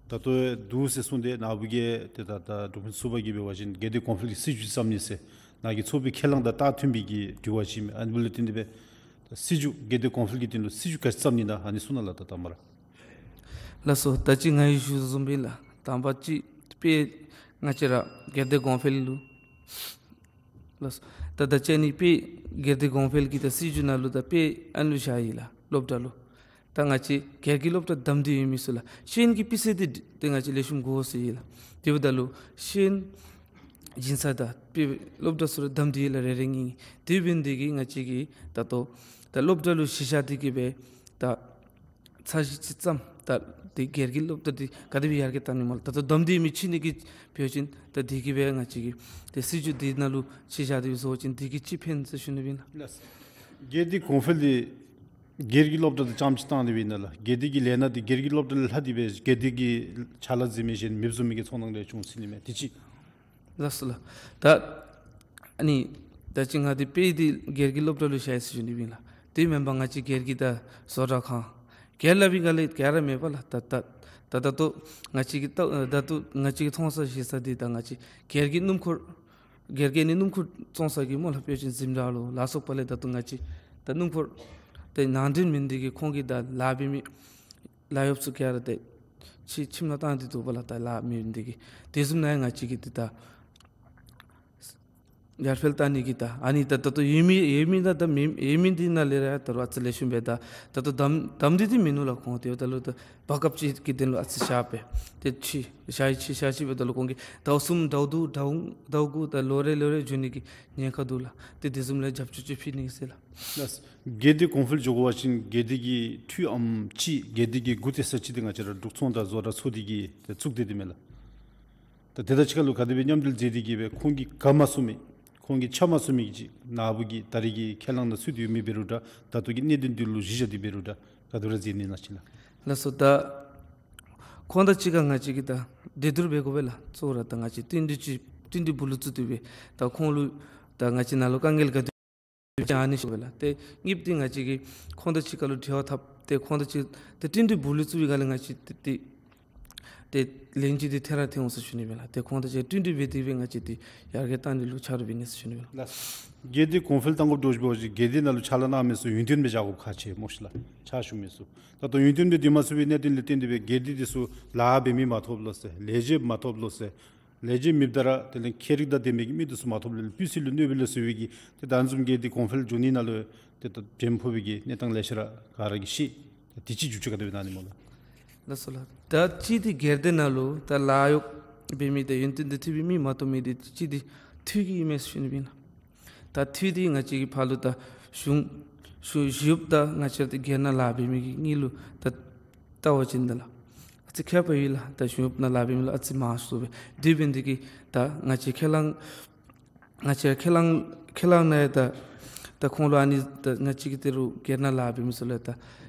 ད་ལྟོ་འདུག་ཟེར་གསུངས་ཏེ་ནཱ་བུ་གིས་ཏེ་ད་ད་འབྲུག་ཕུན་སུམ་ཚོགས་པ་གིས་འབད་བ་ཅིན་སྒེར་སྡེ་གོང་འཕེལ་གྱི་སྲིད་བྱུས་བརྩམ་ནི་ཟེར་ནཱ་གིས་ཚོགས་པའི་ཁས་བླངས་དང་རྟགས་མཐུན་པའི་གི་དྲི་བ་ཅིག་ཨིན་མས། ཨ་ནི་འབདཝ་ལས་བརྟེན་ཏེ་སྦེ་ད་སྲིད་བྱུས་སྒེར་སྡེ་གོང་འཕེལ་གྱི་དོན་ལུ་སྲིད་བྱུས་ག་ཅི་བརྩམ་ནི་ན་ཨ་ནི་གསུང་གནང་ལགས། ད་ད་མ་ར། ལགས་སོ། ད་ཅི་ང་གིས་ཞུ་བཟུམ་སྦེ་ལགས། དང་པ་ཅིག་དཔེ་ང་བཅས་ར་སྒེར་སྡེ་གོང་འཕེལ་ལུ་ལགས། ད་ད་ཅི་ཨ་ནི་དཔེ་སྒེར་སྡེ་གོང་འཕེལ་གྱི་ད་སྲིད་བྱུས་ནང་ལུ་ད་དཔེ་ཨ་ནི་ལུ་བཞག་ཡི་ལགས། སློབ་གྲྭ་ལུ་ད་ང་བཅས་སྒེར་གྱི་སློབ་གྲྭ་བདམས་ཏེ་ཡོད་མི་ཚུ་ལགས་ཤེས་ཡོན་གྱི་སྤུས་ཚད་འདི་ཏེ་ང་བཅས་ལེགས་ཤོམ་དགོ་ཟེར་ཡི་ལགས། དེ་འབདཝ་ད་ལུ་ཤེས་ཡོན་སྦྱིན་ས་ད་དཔེ་སློབ་གྲྭ་ཚུ་ར་བདམས་ཏེ་ཡི་ལགས་རེ་རེ་གཉིས་གཉིས། དེ་འབད་ནི་དེ་གིས་ང་བཅས་ཀྱིས་ད་ལྟོ་ད་སློབ་གྲྭ་ལུ་གཞི་བཞག་སྟེ་གི་སྦེ་ད་འཆར་གཞི་ཅིག་བརྩམས། ད་དེ་སྒེར་གྱི་སློབ་གྲྭ་འདི་ག་དེ་སྦེ་ཡར་རྒྱས་གཏང་ནི་སྨོ་ལགས། ད་ལྟོ་བདམས་ཏེ་མི་ཅིག་ནི་གི་འབད་བ་ཅིན་ད་དེ་གིས་སྦེ་ང་བཅས་ཀྱིས་ཏེ་སྲིད་བྱུས་འདི་ནང་ལུ་གཞི་བཞག་སྟེ་བཟོ་བ་ཅིན་དེ་གིས་ཅིག་ཕན་ཟེར་ཞུ་ནི་ཨིན་ལགས། ལགས། སྒེར་སྡེ་གོང་འཕེལ་འདི་སྒེར་གྱི་སློབ་གྲྭ་དང་རྐྱངམ་གཅིག་བཏང་སྟེ་སྦེ་ཨིན་ན་ལགས། སྒེར་སྡེ་གི་ལས་སྣ་འདི་སྒེར་གྱི་སློབ་གྲྭ་ལས་ལྷག་སྟེ་སྦེ་སྒེར་སྡེ་གི་ཕྱག་ལཱ་མཛད་མི་གཞན་མེདཔ་བཟོ་མི་གི་ཚོར་སྣང་རེ་བྱུང་སྲིད་ནི་མས། དེ་ཅིག། ལགས་སོ་ལགས། ད་ཨ་ནི་ད་ཅི་ང་འདི་དཔེ་འདི་སྒེར་གྱི་སློབ་གྲྭ་ལུ་བཞག་ཡི་ཟེར་ཞུ་ནི་ཨིན་ལགས། དེ་མེན་པར་ང་བཅས་སྒེར་གྱི་ད་བཟོ་གྲྭ་ཁང་སྒེར་སླབ་པའི་སྒང་ལས་ག་ར་མེད་པ་ལགས། ད་ད་ད་ད་ལྟོ་ང་བཅས་ཀྱི་ད་ད་ལྟོ་ང་བཅས་ཀྱིས་མཐོང་ས་ཤེས་ས་འདི་ད་ང་བཅས་སྒེར་གྱི་སྣུམ་འཁོར་སྒེར་གྱི་ནི་སྣུམ་འཁོར་བཙོང་ས་གི་སྨོ་ལགས། དཔེ་ཅིག་འཛིན་གྲྭ་ལུ་ལ་སོགས་པ་ལས་ད་ལྟོ་ང་བཅས་ད་སྣུམ་འཁོར་དེ་ནང་འདྲེན་མེད་ནི་དེ་གིས་ཁོང་གིས་ད་ལཱ་འབད་མི་ལཱ་གཡོགཔ་ཚུ་ག་ར་ཏེ་ཕྱི་ཁྱིམ་ནང་བཏང་སྟེ་འདུག་པ་ལགས། ད་ལཱ་མེད་ནི་དེ་གིས། དེ་བཟུམ་ནང་ཡང་ང་བཅས་ཀྱིས་ཏེ་ད་ ཡར་འཕེལ་བཏང་ནི་གི་ད་ཨ་ནི་ད་ད་ལྟོ་ཡོད་མི་ཡོད་མི་ད་ད་མེད་ཡོད་མི་འདི་ནང་ལས་ར་ད་རུང་ཨ་ཙི་ལེགས་ཤོམ་སྦེ་ད་ད་ལྟོ་དམ་དམ་འདི་འདི་མིན་ནུག་ལགས། ཁོང་དེ་ད་ལུ་ད་བཀག་ཆ་གི་དོན་ལུ་ཨ་ཙི་བཞག་སྦེ་ཏེ་ཕྱིས་བཞག་ཕྱིས་བཞག་ཕྱིས་སྦེ་ད་ལུ་ཁོང་གིས་ཟླཝ་གསུམ་ཟླཝ་དྲུག་ཟླཝ་ཟླཝ་དགུ་ད་ལོ་རེ་ལོ་རེ་འགྱོ་ནི་གི་ཉེན་ཁ་འདུག་ལགས། ཏེ་དེ་བཟུམ་ལས་རྒྱབ་སྐྱོར་ཅིག་ཕུལ་ནི་ཟེར་ལགས། ལགས། སྒེར་སྡེ་གོང་འཕེལ་འགྱོ་དགོ་པ་ཅིན་སྒེར་སྡེ་གི་འཐུས་ཨམ་ཅིག་སྒེར་སྡེ་གི་འགོ་ཐད་ས་ཅིག་འདི་ང་བཅས་ར་འབྲུག་ཚོང་དང་བཟོ་གྲྭ་ཚོགས་སྡེ་གིས་ཏེ་བཙུགས་ཏེ་འདི་མས་ལགས། ད་དེ་དང་གཅིག་ཁར་ལུ་ག་དེ་སྦེ་མཉམ་འབྲེལ་མཛད་དེ་གིས་སྦེ་ཁོང་གིས་ག་མ་གསུང་མི་ཁོང་གིས་ཆ་མ་གསུང་མི་གི་ཅིག་ནཱ་བུ་གི་ད་རེས་ཀྱི་ཁས་བླངས་ནང་ཚུད་དེ་ཡོད་མི་འབད་རུང་འདྲ། ད་ལྟོ་གི་གནད་དོན་འདི་ལུ་གཞི་བཞག་སྟེ་འབད་རུང་འདྲ། ག་དེ་སྦེ་ར་མཛད་ནི་ཨིན་ན་ཅིག་ལགས། ལགས་སོ། ད་ཁོང་དང་གཅིག་ཁར་ང་བཅས་ཀྱིས་ད་འགྲན་བསྡུར་འབད་དགོ་པས་ལགས། གཙོ་བོ་ར་ད་ང་བཅས་བསྟུན་གྲོས་ཅིག་བསྟུན་གྲོས་སྦུག་ལུ་བཙུགས་ཏེ་སྦེ་ད་ཁོང་ལུ་ད་ང་བཅས་ནཱ་ལུ་དཀའ་ངལ་ག་དེ་ཅིག་ཨ་ནི་ཤོར་བས་ལགས། ཏེ་གཉིས་པ་འདི་ང་བཅས་ཀྱིས་ཁོང་དང་གཅིག་ཁར་ལུ་འབྲེལ་བ་འཐབ་སྟེ་ཁོང་དང་གཅིག་ཏེ་བསྟུན་གྲོས་སྦུག་ལུ་བཙུགས་པའི་སྒང་ལས་ང་བཅས་ཏེ་ཏེ་ཏེ་ལན་ཅིག་འདི་ཐད་ར་ཐད་འོང་ཟེར་ཞུ་ནི་སྦེ་ལགས། ཏེ་ཁོང་དང་གཅིག་བསྟུན་གྲོས་འབད་དེ་སྦེ་ང་བཅས་ཏེ་ཡར་རྒྱས་བཏང་ནི་ལུ་ཆ་རོགས་འབད་ནི་ཟེར་ཞུ་ནི་སྦེ་ལགས། ལགས། སྒེར་སྡེ་གོང་འཕེལ་གཏང་དགོཔ་འདྲཝ་ཅིག་འབད་བ་ཅིན་སྒེར་སྡེ་ནང་ལུ་ཕྱག་ལཱ་གནང་མི་ཚུ་ཡུན་བརྟན་སྦེ་བཞག་དགོཔ་ཁག་ཆེ་སྨོ་ཤིག་ལགས། ཕྱག་ཞུ་མི་ཚུ་ད་ལྟོ་ཡུན་བརྟན་སྦེ་སྡོད་མ་ཚུགས་པའི་གནད་དོན་ལས་བརྟེན་ཏེ་སྦེ་སྒེར་སྡེ་འདི་ཚུ་ལཱ་འབད་མི་མ་ཐོབ་ལོ་ཟེར་ལས་བྱེདཔ་མ་ཐོབ་ལོ་ཟེར། ལས་བྱེདཔ་མེདཔ་ད་ར་དེ་ལས་ཁྱད་རིག་དང་ལྡན་པའི་གི་མི་འདི་ཚུ་མ་ཐོབ་ལས་སྤུས་ཚད་ལུ་གནོད་པ་ལུ་བཟོ་བའི་གི་ཏེ་ད་བཟུམ་སྒེར་སྡེ་གོང་འཕེལ་འགྱོ་ནི་ནང་ལུ་ཏེ་ད་འགྲན་ཕོག་པའི་གི་གནས་སྟངས་ལེ་ཤ་ར་ག་ར་གིས་ཤེས། ད་དེ་ཅིག་འགྱུར་བཅོས་ག་དེ་སྦེ་གནང་ནི་སྨོ་ལགས། ལགས་སོ་ལགས། ད་གཅིག་འདི་སྒེར་སྡེ་ནང་ལུ་ད་ལཱ་གཡོག་འབད་མི་ད་ཡུན་བརྟན་དུ་ཐུབ་པའི་མི་མ་ཐོབ་མི་འདི་གཅིག་འདི་འཐུས་ཀྱི་ཨིན་མས་ཟེར་ཞུ་ནི་སྦེ་ཨིན་ལགས། ད་འཐུས་འདི་ང་བཅས་ཀྱི་ཕར་ལུ་ད་གཞུང་གཞུང་གཞུང་གཡོགཔ་དང་ང་བཅས་ར་ད་སྒེར་ནང་ལཱ་འབད་མི་གི་གཉིས་ལུ་ད་བལྟ་བ་ཅིན་ད་ལགས་ཨ་ཙི་ཁྱད་པར་ཡོད་ལགས། ད་གཞུང་གཡོགཔ་ནང་ལཱ་འབད་མི་ལུ་ཨ་ཙི་མང་སུ་སྦེ། དེ་འབད་ནི་འདི་གིས་ད་ང་བཅས་ཁས་བླངས་ང་བཅས་ཁས་བླངས་ཁས་བླངས་ནང་ཡང་ད་ད་ཁོང་ལུ་ཨ་ནི་ད་ང་བཅས་ཀྱི་ཏེ་རུང་སྒེར་ནང་ལཱ་འབད་མི་ཚུ་ལུ་ད་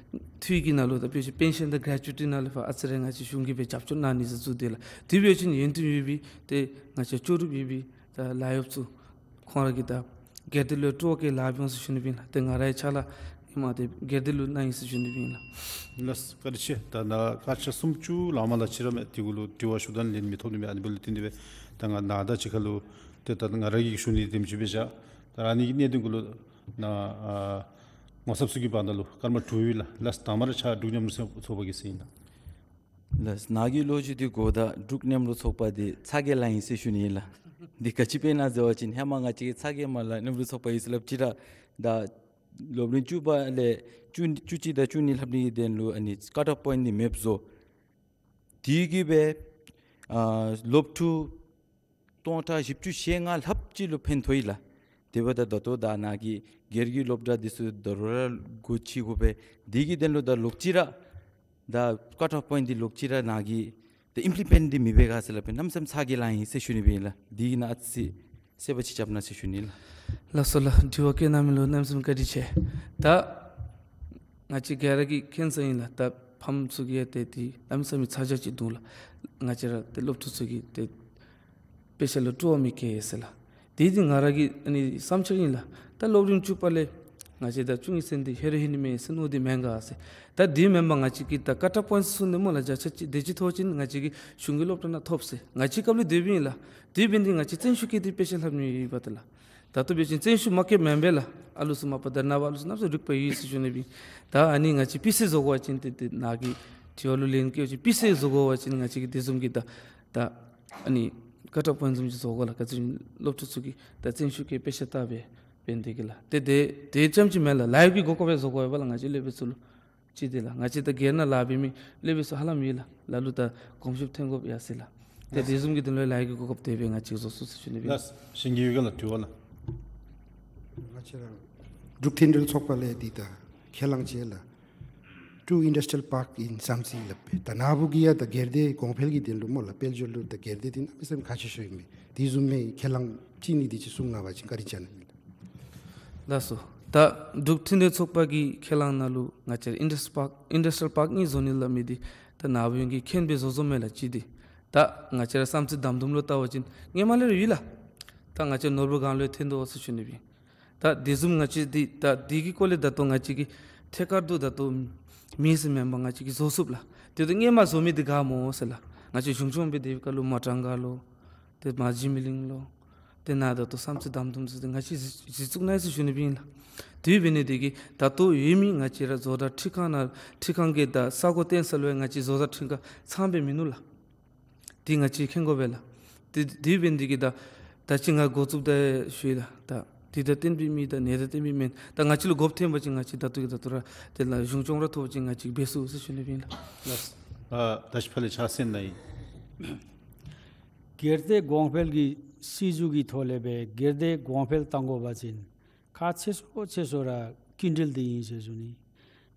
འཐུས་ཀྱི་ནང་ལུ་ད་དཔེ་ཅིག་པེན་ཤཱན་དང་གྲ་ཊུ་ཊི་ནང་ལུ་ཕར་ཨ་ཙི་རེ་ང་བཅས་གཞུང་གིས་སྦེ་རྒྱབ་སྐྱོར་གནང་ནི་ཟེར་བཙུགས་ཏེ་ལགས། དེ་འབད་བ་ཅིན་ཡོན་ཏན་ཡོད་པའི་ཏེ་ང་བཅས་ལྕོགས་གྲུབ་ཡོད་པའི་ད་ལཱ་གཡོགཔ་ཚུ་ཁོང་ར་གིས་ད་སྒེར་སྡེ་ལུ་སྤྲོ་བ་བསྐྱེད་ལཱ་འབད་འོང་ཟེར་ཞུ་ནི་སྦེ་ཨིན་ལགས། ཏེ་ང་རའི་ཕྱག་ལཱ་ཨིནམ་ད་སྒེར་སྡེ་ལུ་གནང་ཡི་ཟེར་ཞུ་ནི་སྦེ་ཨིན་ལགས། ལགས་བཀའ་དྲིན་ཆེ། ད་ནཱ་སྐར་ཆ་སུམ་ཅུ་ལང་མ་ལང་ཅི་ར་མས། དེ་གུ་ལུ་དྲི་བ་ཞུ་ད་ལན་མི་ཐོབ་ནི་མས། ཨ་ནི་འབདཝ་ལས་བརྟེན་ཏེ་སྦེ་ད་ང་ནཱ་དང་གཅིག་ཁར་ལུ་ཏེ་ད་ང་ར་གིས་ཞུ་ནི་དེམ་ཅིག་སྦེ་བཞག། ད་ཨ་ནི་གི་གནད་དོན་གུ་ལུ་ནཱ་ཨ་ངོ་ཚབ་ཚུ་གི་བར་ན་ལུ་སྐར་མ་དྲུག་ཡོད་ལགས། ལགས་དང་པ་ར་ཕྱག་འབྲུག་མཉམ་རུབ་ཚོགས་པ་གི་ཟེར་ཨིན་ལགས། ལགས་ནཱ་གི་ལོ་རྒྱུས་འདི་གོཝ་ད་འབྲུག་མཉམ་རུབ་ཚོགས་པ་འདི་ཚ་གྱང་ལང་ཡི་ཟེར་ཞུ་ནི་ཨིན་ལགས། འདི་ག་ཅི་འབད་ན་ཟེར་བ་ཅིན་ཧེ་མ་ང་བཅས་ཚ་གྱང་མ་ལང་མཉམ་རུབ་ཚོགས་པ་ཨིན་ཟེར་སླབ་ཅི་ར་ད་སློབ་རིམ་བཅུ་པ་ལས་བཅུ་བཅུ་གཅིག་དང་བཅུ་གཉིས་ལྷབ་ནི་གི་དོན་ལུ་ཨ་ནི་ཀཊ་ཨོཕ་པོའིནཊ་འདི་མེདཔ་བཟོ། དེ་གིས་སྦེ་ཨ་སློབ་ཕྲུག་སྟོང་ཕྲག་བཞི་བཅུ་ཞེ་ལྔ་ལྷགཔ་ཅིག་ལུ་ཕན་ཐོགས་ཡི་ལགས། དེ་འབདཝ་ད་ད་ལྟོ་ད་ནཱ་གི་སྒེར་གྱི་སློབ་གྲྭ་འདི་ཚུ་ད་རུང་ར་སྒོ་ཕྱེ་དགོ་པས། དེ་གི་དོན་ལུ་ད་ལོག་ཅི་ར་ད་ཀཊ་ཨོཕ་པོའིནཊ་འདི་ལོག་ཅི་ར་ནཱ་གིས་ཏེ་ཨིམ་པི་ལི་མེནཊ་འདི་མི་འབད་ག་ཟེར་སླབ་པས། གནམ་མེད་ས་མེད་ཚ་གྱང་ལང་ཡི་ཟེར་ཞུ་ནི་སྦེ་ཨིན་ལགས། འདི་གི་ནང་ཨ་ཙི་གསལ་པོ་ཅིག་རྐྱབ་གནང་ཟེར་ཞུ་ནི་ལགས། ལགས་སོ་ལགས། དྲི་བ་བཀོད་གནང་མི་ལུ་གནམ་མེད་ས་མེད་བཀའ་དྲིན་ཆེ། ད་ང་བཅས་ག་ར་གིས་མཁྱེན་ས་ཨིན་ལགས། ད་ཕམ་ཚུ་གིས་ཡང་ཏེ་འདི་གནམ་མེད་ས་མེད་ཚ་གྱང་ཅིག་འདུག་ལགས། ང་བཅས་ར་ཏེ་སློབ་ཕྲུག་ཚུ་གིས་ཏེ་དཔེ་ཆ་ལུ་སྤྲོ་བ་མི་བསྐྱེད་ཟེར་ལགས། དེ་འདི་ང་ར་གི་ཨ་ནི་བསམ་འཆར་ཨིན་ལགས། ད་སློབ་རིམ་བཅུ་པ་ལས་ང་བཅས་ད་བཅུ་གཉིས་ཚུན་འདི་ཧེ་རུ་ཧེ་ནི་མས་ཟེར་མནོ་སྟེ་མེན་ག་ཟེར། ད་དེ་མེན་པར་ང་བཅས་ཀྱིས་ད་ཀཊ་ཨོཕ་པོའིནཊ་གསུངས་ནི་སྨོ་ལགས། བརྒྱ་ཆ་གཅིག་དེ་ཅིག་ཐོབ་ཅིན་ང་བཅས་ཀྱིས་གཞུང་གི་སློབ་གྲྭ་ནང་ཐོབ་ཟེར་ང་བཅས་སྐབས་ལུ་དེ་སྦེ་ཨིན་ལགས། དེ་འབད་ནི་འདི་ང་བཅས་བརྩོན་ཤུགས་བསྐྱེད་དེ་དཔེ་ཆ་ལྷབ་ནི་ཡོད་པ་ད་ལགས། ད་ལྟོ་འབད་བ་ཅིན་བརྩོན་ཤུགས་མ་བསྐྱེད་མེན་པས་ལགས། ཨ་ལུ་ཚུ་མ་པ་ད་ནངས་པ་ཨ་ལུ་ཚུ་གནམ་མེད་ས་མེད་རིག་པ་ཡོད་ཟེར་ཞུ་ནི་སྦེ་ཨིན། ད་ཨ་ནི་ང་བཅས་སྤུས་ཚད་བཟོ་དགོ་པ་ཅིན་ཏེ་ཏེ་ནཱ་གི་དྲི་བ་ལུ་ལན་བཀོད་ཅིག་སྤུས་ཚད་བཟོ་དགོ་པ་ཅིན་ང་བཅས་ཀྱིས་དེ་བཟུམ་གྱི་ད་ད་ཨ་ནི་ཀཊ་ཨོཕ་པོའིནཊ་བཟུམ་ཅིག་བཟོ་དགོ་ལགས། ག་ཅི་སློབ་ཕྲུག་ཚུ་གིས་ད་བརྩོན་ཤུགས་བསྐྱེད་དཔེ་ཆ་བལྟ་སྦེ་འབད་ནི་དེ་གིས་ལགས། ཏེ་དེ་དེ་ཙམ་ཅིག་མེན་ལགས། ལཱ་གཡོག་གི་གོ་སྐབས་ཡང་བཟོ་དགོ་པས་ལགས། ང་བཅས་སློབ་དཔོན་ཚུ་ལུ་ཅིག་འདི་ལགས། ང་བཅས་ད་སྒེར་ནང་ལཱ་འབད་མི་སློབ་དཔོན་ཚུ་ཧ་ལམ་ཡོད་ལགས། ལ་ལུ་ད་གོམས་ཤུགས་ཐོན་དགོཔ་ཡོད་ཟེར་ལགས། ཏེ་དེ་བཟུམ་གྱི་དོན་ལུ་ལཱ་གཡོག་གི་གོ་སྐབས་དེ་སྦེ་ང་བཅས་བཟོ་ཚུགས་ཟེར་ཞུ་ནི་སྦེ་ཨིན། ལགས། གཞན་གྱི་ཡོད་ག་ལགས་དྲི་བ་ལགས། ང་བཅས་ར་འབྲུག་མཐུན་སྒྲིལ་ཚོགས་པ་ལས་འདི་ད་ཁས་བླངས་ཅིག་ལགས། ཀྲུ་ཨིན་ཌསི་ཊི་རི་ཡལ་པཱརཀ་ཨིན་བསམ་རྩེ་སླབ་པས། ད་ནཱ་བུ་གིས་ཡང་ད་སྒེར་སྡེ་གོང་འཕེལ་གྱི་དོན་ལུ་སྨོ་ལགས། དཔལ་འབྱོར་ལུ་ད་སྒེར་སྡེ་འདི་གནམ་མེད་ས་མེད་ཁག་ཆེ་ཤོས་ཨིན་མས། དེ་བཟུམ་མའི་ཁས་བླངས་ཅིག་ནི་འདི་ཅིག་གསུང་གནང་བ་ཅིན་བཀའ་དྲིན་བསྐྱང་གནང་ཨིན། ལགས་སོ། ད་འབྲུག་མཐུན་སྒྲིལ་ཚོགས་པ་གི་ཁས་བླངས་ནང་ལུ་ང་བཅས་ཨིན་ཌསི་པཱརཀ་ཨིན་ཌསི་ཊི་རི་ཡལ་པཱརཀ་གཉིས་བཟོ་ནི་སླབ་མི་འདི་ད་ནཱ་བུ་གིས་མཁྱེན་པས་བཟོ་བཟོཝ་མས་ལགས། གཅིག་འདི་ད་ང་བཅས་ར་བསམ་རྩེ་དམ་དུམ་ལུ་བལྟ་བ་ཅིན་སྔོན་མ་ལས་ར་ཡོད་ལགས། ད་ང་བཅས་ནོར་བུ་སྒང་ལུ་ཡང་ཐོན་དོ་ཟེར་ཞུ་ནི་སྦེ་ཨིན། ད་དེ་བཟུམ་ང་བཅས་འདི་ད་འདི་གི་སྐོར་ལས་ད་ལྟོ་ང་བཅས་ཀྱིས་ཐད་ཀར་དུ་ད་ལྟོ་མེད་ཟེར་མེན་པར་ང་བཅས་ཀྱིས་བཟོ་ཚུགས་ལགས། དེ་ད་སྔོན་མ་བཟོ་མི་འདི་ག་སྨོ་ཟེར་ལགས། ང་བཅས་གཞུང་སྐྱོང་འབད་དེ་སྐབས་ལུ་མ་ཊང་ག་ལོ་ཏེ་མ་འཇིགས་མེད་གླིང་ལོ་ཏེ་ནཱ་ད་ལྟོ་བསམ་རྩེ་དམ་དུམ་ཟེར་ཏེ་ང་བཅས་གཞི་གཞི་བཙུགས་གནང་ཡི་ཟེར་ཞུ་ནི་སྦེ་ཨིན་ལགས། དེ་འབད་ནི་དེ་གིས་ད་ལྟོ་ཡོད་མི་ང་བཅས་ར་བཟོ་གྲྭ་ཁྲིམས་ཁང་ནང་ཁྲིམས་ཁང་གི་ད་ས་གོ་བཏོན་ས་ལུ་ཡང་ང་བཅས་བཟོ་གྲྭ་ཁྲིམས་ཁང་ཚང་སྦེ་མིན་ནུག་ལགས། དེ་ང་བཅས་མཁྱེན་དགོ་པས་ལགས། དེ་དེ་འབད་ནི་དེ་གིས་ད་ ད་ཅི་ང་འགོ་བཙུགསཔ་ད་ཞུ་ཡི་ལགས། ད་དུས་དང་བསྟུན་པའི་མི་དང་ནད་དང་བསྟུན་པའི་སྨན་ད་ང་བཅས་ལུ་དགོཔ་ཐོན་པ་ཅིན་ང་བཅས་ད་ལྟོ་གི་ད་ལྟོ་ར་དེ་ལུ་གཞུང་སྐྱོང་ར་ཐོབ་པ་ཅིན་ང་བཅས་འབད་ཚུགས་ཟེར་ཞུ་ནི་ཨིན་ལགས། ལགས། ཨ་ད་ཅི་ཕར་ལས་ཕྱག་སེང་ནང་ཨིན། སྒེར་སྡེ་གོང་འཕེལ་གྱི་སྲིད་བྱུས་ཀྱི་ཐོག་ལས་སྦེ་སྒེར་སྡེ་གོང་འཕེལ་གཏང་དགོ་པ་ཅིན་ཁག་ཆེ་ཤོས་ཆེ་ཤོས་ར་སྐྱིན་འགྲུལ་འདི་ཨིན་ཟེར་ཞུ་ནི།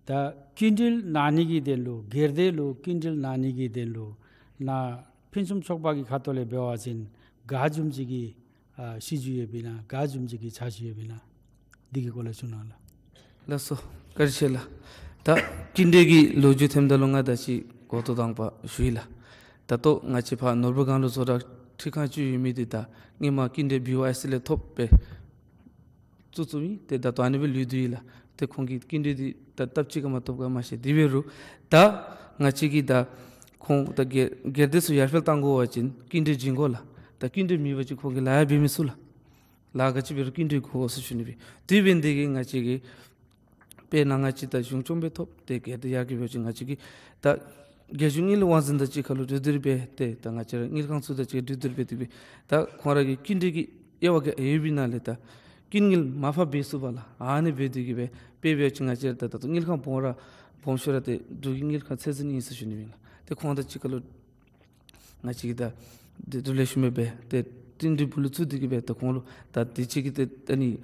ད་སྐྱིན་འགྲུལ་གནང་ནི་གི་དོན་ལུ་སྒེར་སྡེ་ལུ་སྐྱིན་འགྲུལ་གནང་ནི་གི་དོན་ལུ་ནཱ་ཕུན་སུམ་ཚོགས་པ་གི་ཁ་ཐུག་ལས་འབད་བ་ཅིན་ག་བཟུམ་ཅིག་གི་ཨ་སྲིད་བྱུས་ཡོདཔ་ཨིན་ན་ག་བཟུམ་ཅིག་གི་འཆར་གཞི་ཡོདཔ་ཨིན་ན་འདི་གི་སྐོར་ལས་ཞུ་གནང་ལགས། ལགས་སོ། བཀའ་དྲིན་ཆེ་ལགས། ད་སྐྱིན་འགྲུལ་གྱི་ལོ་རྒྱུས་ཐོནམ་ད་ལུ་ང་ད་ཅི་འགོ་ཐོག་དང་པ་ཞུ་ཡི་ལགས། ད་ལྟོ་ང་བཅས་ཕར་ནོར་བུ་སྒང་ལུ་བཟོ་གྲྭ་ཁྲི་ཁང་ཅིག་ཡོད་མི་འདི་ད་སྔོན་མ་སྐྱིན་འགྲུལ་བི་ཨོ་ཨའི་སི་ལས་ཐོབ་སྦེ་བཙུགས་བཙུགསཔ་ཨིན། ཏེ་ད་ལྟོ་ཨ་ནི་སྦེ་ལུས་ཏེ་ཡོད་ལགས། ཏེ་ཁོང་གིས་སྐྱིན་འགྲུལ་འདི་ད་སྟབས་གཅིག་ག་མ་ཐོབ་ག་མ་ཤེས། དེ་འབད་རུང་ད་ང་བཅས་ཀྱིས་ད་ཁོང་ད་སྒེར་སྒེར་སྡེ་ཚུ་ཡར་འཕེལ་གཏང་དགོ་པ་ཅིན་སྐྱིན་འགྲུལ་བྱིན་དགོ་ལགས། ད་སྐྱིན་འགྲུལ་མེད་པ་ཅིན་ཁོང་གིས་ལཱ་ཡང་འབད་མི་ཚུགས་ལགས། ལཱ་ག་ཅི་འབད་རུང་སྐྱིན་འགྲུལ་དགོ་ཟེར་ཞུ་ནི་སྦེ། དེ་འབད་ནི་དེ་གིས་ང་བཅས་ཀྱིས་དཔེར་ན་ང་བཅས་ད་གཞུང་སྐྱོང་སྦེ་ཐོབ་སྟེ་སྒེར་སྡེ་ཡར་རྒྱས་འབད་བ་ཅིན་ང་བཅས་ཀྱིས་ད་རྒྱལ་གཞུང་དངུལ་ལས་དབང་འཛིན་དང་གཅིག་ཁར་ལུ་གྲོས་བསྡུར་འབད་དེ་ད་ང་བཅས་ར་དངུལ་ཁང་ཚུ་དང་གཅིག་ཁར་གྲོས་བསྡུར་འབད་དེ་སྦེ་ད་ཁོང་ར་གི་སྐྱིན་འགྲུལ་གྱི་དབྱེ་བ་ག་ཡོདཔ་ཨིན་ན་ལས་ད་སྐྱིན་དངུལ་མར་ཕབ་འབད་ཚུགས་པས་ལགས། ཨ་ནི་འབད་དེ་གིས་སྦེ་དཔེ་འབད་བ་ཅིན་ང་བཅས་ར་ད་ད་ལྟོ་དངུལ་ཁང་སྦོམ་ར་སྦོམ་ཤོས་ར་ཏེ་འབྲུག་གི་དངུལ་ཁང་ཚད་འཛིན་ཨིན་ཟེར་ཞུ་ནི་ཨིན་ལགས། ཏེ་ཁོང་དང་གཅིག་ཁར་ལུ་ང་བཅས་ཀྱིས་ད་དེ་རིལ་ལེ་ཤོན་སྦེ་ཏེ་སྐྱིན་འགྲུལ་པུ་ལུ་ཚུད་དེ་གིས་སྦེ་ད་ཁོང་ལུ་ད་དེ་ཅིག་གིས་ཏེ་ཨ་ནི་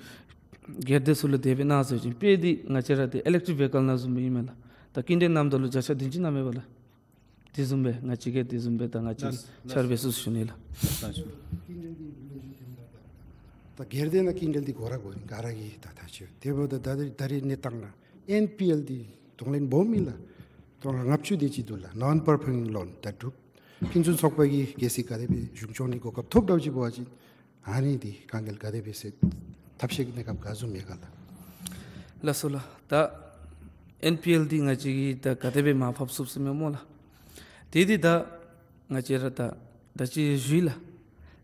སྒེར་སྡེ་ཚུ་ལུ་དེ་སྦེ་གནང་ཟེར་བ་ཅིན་དཔེ་འདི་ང་བཅས་ར་ཏེ་ཨི་ལེག་ཊིག་བྷེ་ཡི་ཀལ་ནང་བཟུམ་སྦེ་ཨིན་མས་ལགས། ད་སྐྱིན་འགྲུལ་གནངམ་ད་ལུ་བརྒྱ་ཆ་བདུན་ཅུ་གནངམ་མས་པ་ལགས། དེ་བཟུམ་སྦེ་ང་བཅས་ཀྱིས་དེ་བཟུམ་སྦེ་ད་ང་བཅས་ཀྱིས་ལགས། འཆར་འབད་ཚུགས་ཟེར་ཞུ་ནི་ལགས། ལགས་སོ། ད་སྒེར་སྡེ་ནང་སྐྱིན་འགྲུལ་འདི་དགོ་ར་དགོ་ནི་ག་ར་གིས་ད་ཐག་ཆོད། དེ་འབདཝ་ད་ད་རེས་ད་རེས་གནས་སྟངས་ནང་ཨེན་པི་ཨེལ་འདི་གདོང་ལེན་སྦོམ་ཨིན་ལགས། སྟོང་ཕྲག་ལྔ་བཅུ་དེ་ཅིག་འདུག་ལགས། ནོན་པར་ཕོར་ཕོརམིང་ལོན། ད་འབྲུག་ཕུན་སུམ་ཚོགས་པ་གིས་གལ་སྲིད་ག་དེ་སྦེ་གཞུང་སྐྱོང་ནི་གོ་སྐབས་ཐོབ་འདྲཝ་ཅིག་འབད་བ་ཅིན་ཨ་ནི་འདི་དཀའ་ངལ་ག་དེ་སྦེ་སེལ་ཐབས་ཤེས་ཀྱི་གནས་སྐབས་ག་བཟུམ་ཡོད་ག་ལགས། ལགས་སོ་ལགས། ད་ཨེན་པི་ཨེལ་འདི་ང་བཅས་ཀྱིས་ད་ག་དེ་སྦེ་མར་ཕབ་ཚུགས་ཟེར་མི་སྨོ་ལགས། དེ་འདི་ད་ང་བཅས་ར་ད་ད་ཅི་ཞུ་ཡི་ལགས།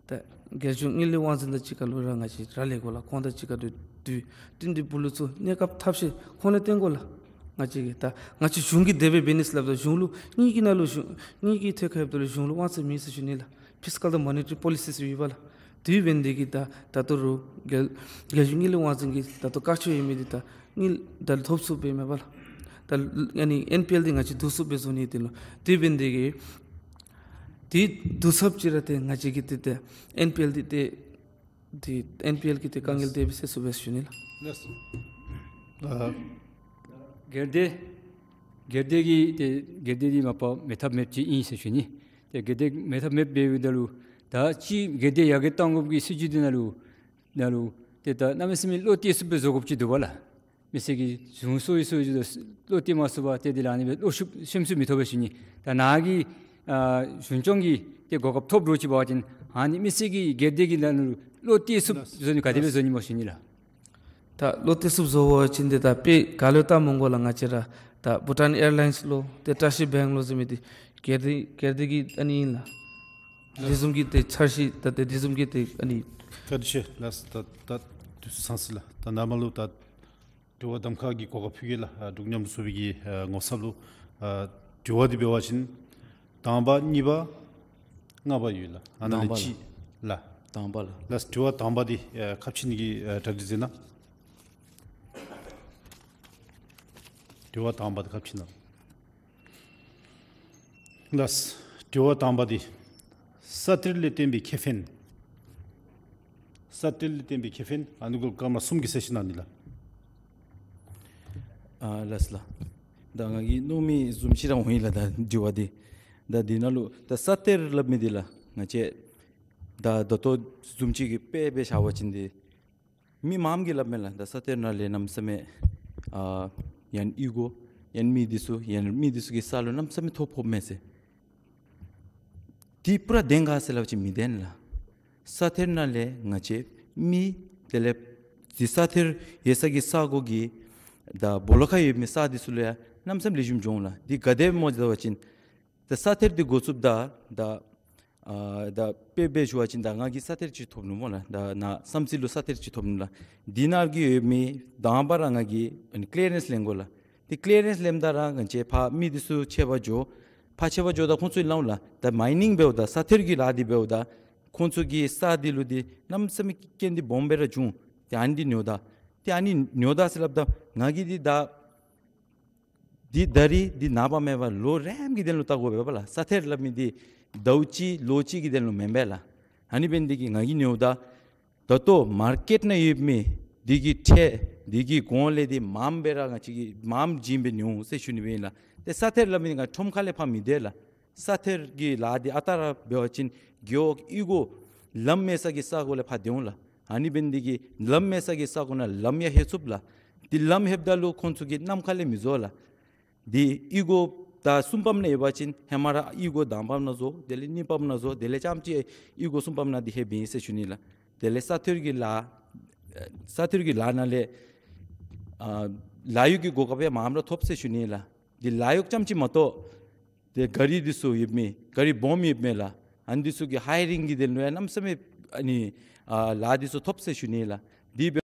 ད་རྒྱལ་གཞུང་དངུལ་ལས་དབང་འཛིན་དང་གཅིག་ཁར་ལུ་ར་ང་བཅས་ར་ལས་དགོ་ལགས། ཁོང་དང་གཅིག་ཁར་ལུ་དུས་སྐྱིན་འགྲུལ་པུ་ལུ་ཚུ་གནས་སྐབས་ཐབས་ཤེས་ཁོང་ལས་བཏོན་དགོ་ལགས། ང་བཅས་ཀྱིས་ད་ང་བཅས་གཞུང་གི་དེ་སྦེ་འབད་ནི་ཟེར་སླབ་ད་གཞུང་ལུ་དངུལ་གྱི་ནང་ལུ་གཞུང་དངུལ་གྱི་ཐད་ཁར་ཡོདཔ་ད་ལུ་གཞུང་ལུ་དབང་ཚད་མེད་ཟེར་ཞུ་ནི་ལགས། ཕིས་ཀཱལ་དང་མོ་ནི་ཊ་རི་པོ་ལི་སི་ཟེར་ཡོད་པ་ལགས། དེ་འབད་ནི་དེ་གིས་ད་ད་ལྟོ་རུང་རྒྱལ་རྒྱལ་གཞུང་དངུལ་ལས་དབང་འཛིན་གྱི་ད་ལྟོ་བཀག་ཆ་ཡོད་མི་འདི་ད་དངུལ་ད་ལུ་ཐོབ་ཚུགསཔ་སྦེ་མེད་པ་ལགས། ད་ཨ་ནི་ཨེན་པི་ཨེལ་འདི་ང་བཅས་བསྡུ་ཚུགསཔ་སྦེ་བཟོ་ནི་དེ་ལུ་དེ་འབད་ནི་དེ་གིས་དེ་བསྡུ་ཚུགསཔ་ཅིག་ར་ཏེ་ང་བཅས་ཀྱིས་ཏེ་ཏེ་ཨེན་པི་ཨེལ་འདི་ཏེ་ཏེ་ཨེན་པི་ཨེལ་གྱི་ཏེ་དཀའ་ངལ་དེ་སྦེ་སེལ་ཚུགས་པས་ཟེར་ཞུ་ནི་ལགས། ལགས་སོ། ཨ་སྒེར་སྡེ་སྒེར་སྡེ་གི་ཏེ་སྒེར་སྡེ་འདི་མ་པ་མེད་ཐབས་མེདཔ་ཅིག་ཨིན་ཟེར་ཞུ་ནི། ཏེ་སྒེར་སྡེ་མེད་ཐབས་མེདཔ་འབདཝ་ད་ལུ་ད་ཅི་སྒེར་སྡེ་ཡར་རྒྱས་གཏང་དགོཔ་གི་སྲིད་བྱུས་འདི་ནང་ལུ་ནང་ལུ་ཏེ་ད་གནམ་མེད་ས་མེད་བློ་གཏད་ཚུགསཔ་སྦེ་བཟོ་དགོཔ་ཅིག་འདུག་པ་ལགས། མི་སེར་གྱིས་གཞུང་སོ་ཡི་སོ་ཡི་བློ་གཏད་མ་ཚུགས་པར་ཏེ་དེ་ལས་ཨ་ནི་སྦེ་བློ་ཤུགས་སེམས་ཤུགས་མི་ཐོབ་པས་ཟེར་ཞུ་ནི། ད་ནཱ་གི་ཨ་གཞུང་སྐྱོང་གི་ཏེ་གོ་སྐབས་ཐོབ་འདྲཝ་ཅིག་འབད་བ་ཅིན་ཨ་ནི་མི་སེར་གྱིས་སྒེར་སྡེ་གི་ནང་ལུ་བློ་གཏད་ཚུགསཔ་བཟོ་ནི་ག་དེ་སྦེ་བཟོ་ནི་སྨོ་ཟེར་ཞུ་ནི་ལགས། ད་བློ་གཏད་ཚུགསཔ་བཟོ་བ་ཅིན་ཏེ་ད་དཔེ་ག་ལུ་བལྟ་མི་དགོ་ལགས། ང་བཅས་ར་ད་བྷུ་ཊཱན་ཨེར་ལའིནསི་ལོ་ཏེ་བཀྲ་ཤིས་བེངཀ་ལོ་ཟེར་མི་འདི་སྒེར་སྡེ་སྒེར་སྡེ་གི་ཨ་ནི་ཨིན་ལགས། དེ་བཟུམ་གྱི་ཏེ་འཆར་གཞི་ད་ཏེ་དེ་བཟུམ་གྱི་ཏེ་ཨ་ནི། བཀའ་དྲིན་ཆེ་ལགས། ད་ད་དུས་ཚོད་ཚང་ཟེར་ལགས། ད་ནཱ་མར་ལུ་ད་དྲི་བ་གདམ་ཁ་གི་གོ་སྐབས་ཕུལ་གེ་ལགས། ཨ་འབྲུག་མཉམ་རུབ་ཚོགས་པའི་གི་ཨ་ངོ་ཚབ་ལུ་ཨ་དྲི་བ་འདི་འབད་བ་ཅིན་དང་པ་གཉིས་པ་ལྔ་པ་ཡོད་ལགས། ཨ་ནཱ་ལས་གཅིག་ལགས། དང་པ་ལགས། ལགས་དྲི་བ་དང་པ་འདི་ཨ་ཁ་ཕྱེ་ནི་གི་ཨ་གྲ་སྒྲིག་མཛད་གནང་། དྲི་བ་དང་པ་འདི་ཁ་ཕྱེ་གནང་། ལགས། དྲི་བ་དང་པ་འདི་ས་གཏེར་ལས་བཏོན་པའི་ཁེ་ཕན། ས་གཏེར་ལས་བཏོན་པའི་ཁེ་ཕན་ཨ་ནི་གུ་སྐར་མ་གསུམ་གྱི་གསལ་བཤད་གནང་ནི་ལགས། ཨ་ལགས་ལགས། ད་ང་གིས་མནོ་མི་བཟུམ་ཅིག་ར་འོང་ཡི་ལགས། ད་དྲི་བ་འདི་ད་འདི་ནང་ལུ་ད་ས་གཏེར་སླབ་མི་འདི་ལགས་ང་བཅས་ད་ད་ལྟོ་བཟུམ་ཅིག་གི་དཔེ་སྦེ་བཞག་པ་ཅིན་འདི་མི་མངམ་གིས་སླབ་མས་ལགས། ད་ས་གཏེར་ནང་ལས་གནམ་མེད་ས་མེད་ཨ་ཡང་ཨི་གོ་ཡང་མི་འདི་ཚུ་ཡང་མི་འདི་ཚུ་གི་ས་ལུ་གནམ་མེད་ས་མེད་ཐོ་ཕོགཔ་མས་ཟེར། འདི་པུ་ར་བདེན་ག་ཟེར་སླབ་པ་ཅིན་མི་བདེན་ལགས། ས་གཏེར་ནང་ལས་ང་བཅས་མི་དེ་ལས་འདི་ས་གཏེར་ཡོད་ས་གི་ས་གོ་གི་ད་སྦོ་ལོགས་ཁར་ཡོད་མི་ས་འདི་ཚུ་ལུ་ཡང་གནམ་མེད་ས་མེད་ལེགས་ཤོམ་འགྱོ་འོང་ལགས། འདི་ག་དེ་སྦེ་སྨོ་ཟེར་བ་ཅིན་ད་ས་གཏེར་འདི་འགོ་བཙུགསཔ་ད་ད་ཨ་ད་དཔེ་སྦེ་ཞུ་བ་ཅིན་ད་ང་གིས་ས་གཏེར་ཅིག་ཐོབ་ནུག་སྨོ་ལགས། ད་ནཱ་བསམ་རྩེ་ལུ་ས་གཏེར་ཅིག་ཐོབ་ནུག་ལགས། འདི་ནང་གི་ཡོད་མི་དང་པ་ར་ང་གིས་ཨ་ནི་ཀི་ལི་ཡ་རེནསི་ལེན་དགོ་ལགས། ཏེ་ཀི་ལི་ཡ་རེནསི་ལེནམ་ད་ར་ང་བཅས་ཕར་མི་འདི་ཚུ་ཆད་པ་འགྱོ། ཕར་ཆད་པ་འགྱོཝ་ད་ཁོང་ཚུ་གིས་སླབ་འོང་ལགས། ད་མའི་ནིང་འབདཝ་ད་ས་གཏེར་གྱི་ལཱ་འདི་འབདཝ་ད་ ཁོང་ཚུ་གི་ས་འདི་ལུ་འདི་གནམ་མེད་ས་མེད་རྐྱེན་འདི་སྦོམ་སྦེ་ར་བྱུང་། ཏེ་ཨ་ནི་འདི་ཉོ་ད། ཏེ་ཨ་ནི་ཉོ་ད་ཟེར་སླབ་ད་ང་གིས་འདི་ད་འདི་ད་རིས་འདི་ནངས་པ་མེན་པར་ལོ་རིམ་གྱི་དོན་ལུ་བལྟ་དགོ་པས་པ་ལགས། ས་ཐེར་སླབ་མི་འདི་ཟླཝ་གཅིག་ལོ་གཅིག་གི་དོན་ལུ་མེན་པས་ལགས། ཨ་ནི་འབད་ནི་འདི་གིས་ང་གིས་ཉོཝ་ད་ད་ལྟོ་མར་ཀེཊ་ནང་ཡོད་མི་འདི་གི་ཁྲལ་འདི་གི་གོང་ལས་འདི་མངམ་སྦེ་ར་ང་བཅས་ཀྱིས་མངམ་བྱིན་སྦེ་ཉོ་ཟེར་ཞུ་ནི་སྦེ་ཨིན་ལགས། ཏེ་ས་ཐེར་སླབ་མི་འདི་ང་ཁྲོམ་ཁ་ལས་ཕར་མི་སྡོད་ལགས། ས་ཐེར་གྱི་ལཱ་འདི་ཨ་རྟག་ར་འབད་བ་ཅིན་རྒེད་འོག་གཡུས་སྒོ་ལམ་མེད་ས་གི་ས་གོ་ལས་ཕར་སྡོད་འོང་ལགས། ཨ་ནི་འབད་ནི་འདི་གིས་ལམ་མེད་ས་གི་ས་གོ་ནང་ལམ་ཡང་ལྷོད་ཚུགས་ལགས། འདི་ལམ་ལྷོདཔ་ད་ལུ་ཁོང་ཚུ་གིས་གནམ་ཁ་ལས་མི་བཟོ་ལགས། འདི་གཡུས་སྒོ་ད་གསུམ་པམ་ནང་ཡོད་པ་ཅིན་ཧེ་མ་ར་གཡུས་སྒོ་དང་པམ་ནང་བཟོ། དེ་ལས་གཉིས་པམ་ནང་བཟོ། དེ་ལས་རྐྱངམ་ཅིག་གཡུས་སྒོ་གསུམ་པམ་ནང་འདི་ལྷོདཔ་ཨིན་ཟེར་ཞུ་ནི་ལགས། དེ་ལས་ས་ཐེར་གྱི་ལཱ་ས་ཐེར་གྱི་ལཱ་ནང་ལས་ཨ་ལཱ་གཡོག་གི་གོ་སྐབས་ཡང་མངམ་ར་ཐོབ་ཟེར་ཞུ་ནི་ལགས། འདི་ལཱ་གཡོག་རྐྱངམ་ཅིག་མ་གཏོགས་ཏེ་ག་རི་འདི་ཚུ་ཡོད་མི་ག་རི་སྦོམ་ཡོད་མི་ལགས། ཨ་ནི་འདི་ཚུ་གི་ཧའི་རིང་གི་དོན་ལུ་ཡང་གནམ་མེད་ས་མེད་ཨ་ནི་ཨ་ལཱ་འདི་ཚུ་ཐོབ་ཟེར་ཞུ་ནི་ལགས། འདི་འབད་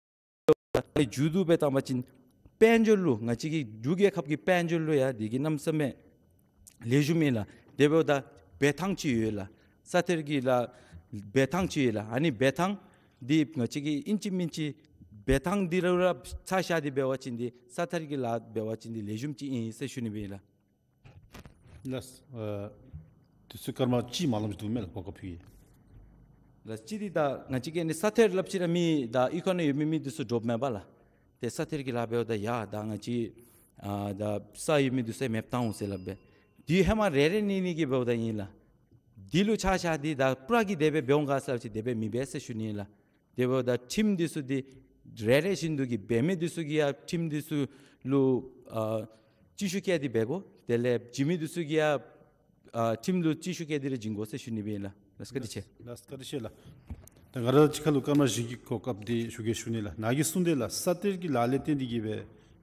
མཇུག་བསྡུ་སྦེ་བཏང་པ་ཅིན་དཔལ་འབྱོར་ལུ་ང་བཅས་ཀྱི་འབྲུག་རྒྱལ་ཁབ་ཀྱི་དཔལ་འབྱོར་ལུ་ཡང་འདི་གིས་གནམ་མེད་ས་མེད་ལེགས་ཤོམ་ཨིན་ལགས། དེ་འབདཝ་ད་འབད་ཐངས་ཅིག་ཡོད་ལགས། ས་ཐེར་གྱི་ལཱ་འབད་ཐངས་ཅིག་ཡོད་ལགས། ཨ་ནི་འབད་ཐངས་འདི་ང་བཅས་ཀྱིས་ཨིན་ཅི་མིན་ཅི་འབད་ཐངས་འདི་ར་ར་ཚར་བཞག་སྟེ་འབད་བ་ཅིན་འདི་ས་ཐེར་གྱི་ལཱ་འབད་བ་ཅིན་འདི་ལེགས་ཤོམ་ཅིག་ཨིན་ཟེར་ཞུ་ནི་སྦེ་ཨིན་ལགས། ལགས། ཨ་དུས་ཚོད་སྐར་མ་གཅིག་མ་ལངམ་ཅིག་འདུག་མས་ལགས། གོ་སྐབས་ཕུལ་གེ། ལགས། གཅིག་འདི་ད་ང་བཅས་ཀྱིས་ནི་ས་ཐེར་སླབ་ཅི་ར་མི་ད་གཡུས་ཁ་ནང་ཡོད་མི་མི་འདི་ཚུ་འདྲོགཔ་མས་པ་ལགས། ཏེ་ས་ཐེར་གྱི་ལཱ་འབདཝ་ད་ཡ་ད་ང་བཅས་ཨ་ད་ས་ཡོད་མི་འདི་ཚུ་མེདཔ་བཏང་འོང་ཟེར་སླབ་སྦེ། འདི་ཧེ་མ་རེ་རེ་གཉིས་གཉིས་ཀྱིས་འབདཝ་ད་ཨིན་ལགས། འདི་ལུ་ཆ་བཞག་སྟེ་ད་པུ་ར་གིས་དེ་སྦེ་འབད་འོང་ག་ཟེར་བ་ཅིན་དེ་སྦེ་མི་འབད་ཟེར་ཞུ་ནི་ལགས། དེ་འབདཝ་ད་ཁྲིམས་འདི་ཚུ་འདི་རེ་རེ་བཞིན་དུ་གི་འབད་མི་འདི་ཚུ་གིས་ཡང་ཁྲིམས་འདི་ཚུ་ལུ་ཨ་རྩིས་ཞིབ་བཀལ་ཏེ་འབད་དགོ། དེ་ལས་བྱིན་མི་འདི་ཚུ་གིས་ཡང་ཨ་ཁྲིམས་ལུ་རྩིས་ཞིབ་བཀལ་ཏེ་ར་བྱིན་དགོ་ཟེར་ཞུ་ནི་སྦེ་ཨིན་ལགས། ལགས་བཀའ་དྲིན་ཆེ། ལགས་བཀའ་དྲིན་ཆེ་ལགས། ད་ང་ར་གཅིག་ཁར་ལུ་སྐར་མ་བཞི་གི་གོ་སྐབས་འདི་ཞུ་གེ་ཞུ་ནི་ལགས། ནཱ་གིས་གསུངས་དེ་ལགས། ས་ཐེར་གྱི་ལཱ་ལས་བརྟེན་ཏེ་གི་སྦེ་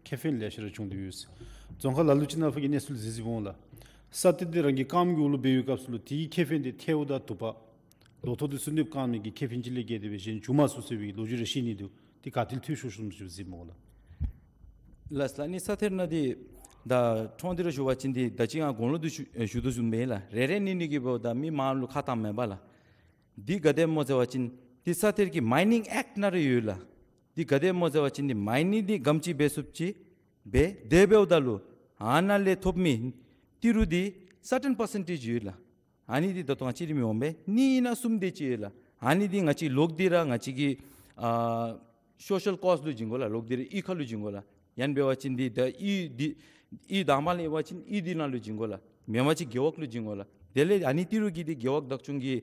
ཁེ་ཕན་ལེ་ཤ་ར་བྱུང་སྟེ་ཡོད་ཟེར། རྫོང་ཁག་ལ་ལུ་ཅིག་ནང་ཕར་གྱི་གནས་ཚུལ་གཟིགས་གཟིགསཔ་འོང་ལགས། ས་ཐེར་འདི་རང་གི་རྐངམ་གི་འོག་ལུ་འབད་བའི་སྐབས་སུ་ལུ་དེའི་ཁེ་ཕན་འདི་ཐལཝ་དང་དུ་པ་ལོ་ཐོག་འདི་ཚུ་གནོདཔ་བཀག་ནི་གི་ཁེ་ཕན་ཅིག་ལས་བརྒལ་ཏེ་སྦེ་གཞན་བྱུང་མ་ཚུགས་ཟེར་བའི་ལོ་རྒྱུས་རེ་བཤད་ནི་འདུག། དེ་ག་ཏེ་ལུ་འཐུས་ཤོར་སོངམ་ཅིག་གཟིགསཔ་འོང་ལགས། ལགས་ལགས། ཨ་ནི་ས་ཐེར་ནང་འདི་ད་ཐོན་ཏེ་ར་ཞུ་བ་ཅིན་འདི་ད་ཅི་ང་གོང་ལུ་འདི་ཞུ་ཞུ་དོ་བཟུམ་སྦེ་ལགས། རེ་རེ་གཉིས་གཉིས་ཀྱིས་འབདཝ་ད་མི་མང་ལུ་ཁ་བཏངམ་མས་པ་ལགས། འདི་ག་དེ་སྨོ་ཟེར་བ་ཅིན་འདི་ས་ཐེར་གྱི་མའི་ནིང་ཨེཀཊ་ནང་ར་ཡོད་ལགས། འདི་ག་དེ་སྨོ་ཟེར་བ་ཅིན་འདི་མའི་ནིང་འདི་ག་དེམ་ཅིག་འབད་ཚུགསཔ་ཅིག་འབད་དེ་འབདཝ་ད་ལུ་ཨ་ནཱ་ལས་ཐོབ་མི་ཏི་རུ་འདི་སར་ཊེན་པར་སེན་ཊེཇ་ཡོད་ལགས། ཨ་ནི་འདི་ད་ལྟོ་ང་བཅས་ར་མི་འོང་པས། གཉིས་ཨིན་ན་གསུམ་དེ་ཅིག་ཡོད་ལགས། ཨ་ནི་འདི་ང་བཅས་ལོག་སྟེ་ར་ང་བཅས་ཀྱི་ཨ་སོ་ཤལ་ཀོསཊ་ལུ་བྱིན་དགོ་ལགས། ལོག་སྟེ་ར་གཡུས་ཁ་ལུ་བྱིན་དགོ་ལགས། ཡང་འབད་བ་ཅིན་འདི་ད་གཡུས་འདི་གཡུས་དང་པ་ལས་འབད་བ་ཅིན་གཡུས་འདི་ནང་ལུ་བྱིན་དགོ་ལགས། མེན་པ་ཅིན་རྒེད་འོག་ལུ་བྱིན་དགོ་ལགས། དེ་ལས་ཨ་ནི་ཏི་རུ་གི་འདི་རྒེད་འོག་བདག་སྐྱོང་གི་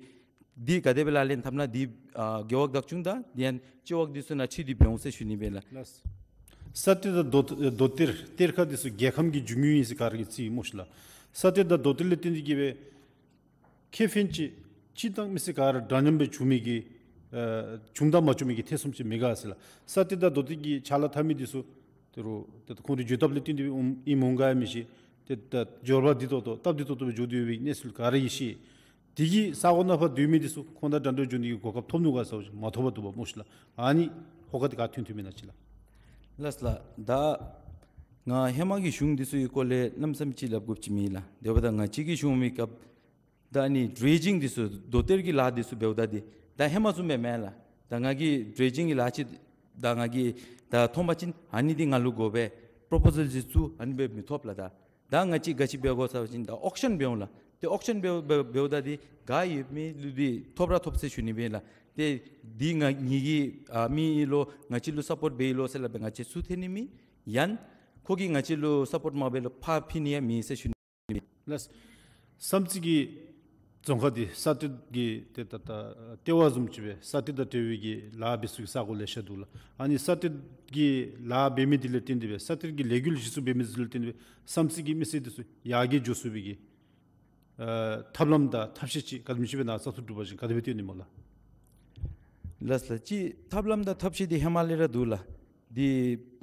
འདི་ག་དེ་སྦེ་ལག་ལེན་འཐབ་ན་འདི་ཨ་རྒེད་འོག་བདག་སྐྱོང་དང་འདི་ཡང་སྤྱི་འོག་འདི་ཚུ་ནང་ཁྲིད་དེ་འབད་འོང་ཟེར་ཞུ་ནི་སྦེ་ལགས། ལགས། ས་ཐེར་དང་རྡོ་རྡོ་གཏེར་གཏེར་ཁ་འདི་ཚུ་རྒྱལ་ཁམས་ཀྱི་འབྱུང་ཡུལ་ཨིན་ཟེར་ག་ར་གིས་རྩིཝ་སྨོ་ཤིག་ལགས། ས་ཐེར་དང་རྡོ་གཏེར་ལས་བརྟེན་ཏེ་གི་སྦེ་ཁེ་ཕན་ཅིག་སྤྱིར་བཏང་མི་སེར་ག་ར་འདྲ་མཉམ་སྦེ་བྱུང་མི་གི་ཨ་བྱུངམ་དང་མ་བྱུངམ་གི་ཐེ་ཚོམ་ཅིག་མི་དགོ་ཟེར་ལགས། ས་ཐེར་དང་རྡོ་གཏེར་གྱི་ཕྱག་ལཱ་འཐབ་མི་འདི་ཚུ་ཏེ་རུ་ཏེ་ཁོང་རའི་འགྱོ་ཐབས་ལས་བརྟེན་ཏེ་སྦེ་ཨིནམ་འོང་ག་ཡང་མི་ཤེས། ཏེ་ད་འབྱོར་བ་བདེ་ཏོག་ཏོ་སྟབས་བདེ་ཏོག་ཏོ་སྦེ་འགྱོ་སྟེ་ཡོད་པའི་གནས་ཚུལ་ག་ར་གིས་ཤེས། དེ་གིས་ས་གོ་ནང་ཕར་སྡོད་མི་འདི་ཚུ་ཁོང་དང་འདྲ་འདྲ་འགྱོ་ནི་གི་གོ་སྐབས་ཐོབ་ནུག་ག་ཟེར་བ་ཅིན་མ་ཐོབ་པར་འདུག་པ་སྨོ་ཤིག་ལགས། ཨ་ནི་ཧོ་ཁ་འདི་ག་ཐོན་ཐོནམ་ཨིན་ན་ཅིག་ལགས། ལགས་ལགས། ད་ང་ཧེ་མ་གི་གཞུང་འདི་ཚུ་གི་སྐོར་ལས་གནམ་མེད་ས་མེད་ཅིག་སླབ་དགོཔ་ཅིག་མེད་ལགས། དེ་འབདཝ་ད་ང་བཅས་ཀྱི་གཞུང་མེད་སྐབས་ད་ཨ་ནི་ཌྲེ་ཇིང་འདི་ཚུ་རྡོ་གཏེར་གྱི་ལཱ་འདི་ཚུ་འབདཝ་ད་འདི་ད་ཧེ་མ་བཟུམ་སྦེ་མེན་ལགས། ད་ང་གིས་ཌྲེ་ཇིང་གི་ལཱ་ཅིག་ད་ང་གིས་ད་མཐོང་པ་ཅིན་ཨ་ནི་འདི་ང་ལུ་དགོ་པས། པོརོ་པོ་ཟལ་ཅིག་བཙུགས། ཨ་ནི་སྦེ་མི་ཐོབ་ལགས། ད་ད་ང་བཅས་ག་ཅི་འབད་དགོ་ཟེར་བ་ཅིན་ད་ཨོག་ཤཱན་འབད་འོང་ལགས། ཏེ་ཨོག་ཤཱན་འབད་འབད་འབདཝ་ད་འདི་ག་ཡོད་མི་ལུ་འདི་ཐོབ་ར་ཐོབ་ཟེར་ཞུ་ནི་སྦེ་ལགས། ཏེ་འདི་ང་ངེ་གི་ཨ་མི་ཨིན་ལོ་ང་བཅས་ལུ་སཔོརཊ་འབད་ཡི་ལོ་ཟེར་སླབ་སྦེ་ང་བཅས་ཚུར་འཐེན་ནི་མེད། ཡང་ཁོ་གིས་ང་བཅས་ལུ་སཔོརཊ་མ་འབད་ལོ་ཕར་ཕུལ་ནི་ཡང་མེད་ཟེར་ཞུ་ནི་མེད། ལགས། བསམ་རྩེ་གི་རྫོང་ཁག་འདི་ས་སྟོད་ཀྱི་ཏེ་ད་ད་ལྟེ་བ་བཟུམ་ཅིག་སྦེ་ས་སྟོད་དང་འབྲེལ་བའི་གི་ལཱ་འབད་ས་གི་ས་གོ་ལེ་ཤ་འདུག་ལགས། ཨ་ནི་ས་སྟོད་ཀྱི་ལཱ་འབད་མི་འདི་ལས་བརྟེན་ཏེ་སྦེ་ས་སྟོད་ཀྱི་ལས་འགུལ་གཞི་བཙུགས་འབད་མི་འདི་ལས་བརྟེན་ཏེ་སྦེ་བསམ་རྩེ་གི་མི་སེར་འདི་ཚུ་ཡར་རྒྱས་འགྱོ་ཚུགས་པའི་གི་ཨ་ཐབས་ལམ་དང་ཐབས་ཤེས་ཅིག་ག་དེམ་ཅིག་སྦེ་ནཱ་བཙག་འཐུ་གྲུབ་པ་ཅིན་ག་དེ་སྦེ་སྟོན་ནི་སྨོ་ལགས། ལགས་ལགས། ཅིག་ཐབས་ལམ་དང་ཐབས་ཤེས་འདི་ཧེ་མ་ལས་ར་འདུག་ལགས། འདི་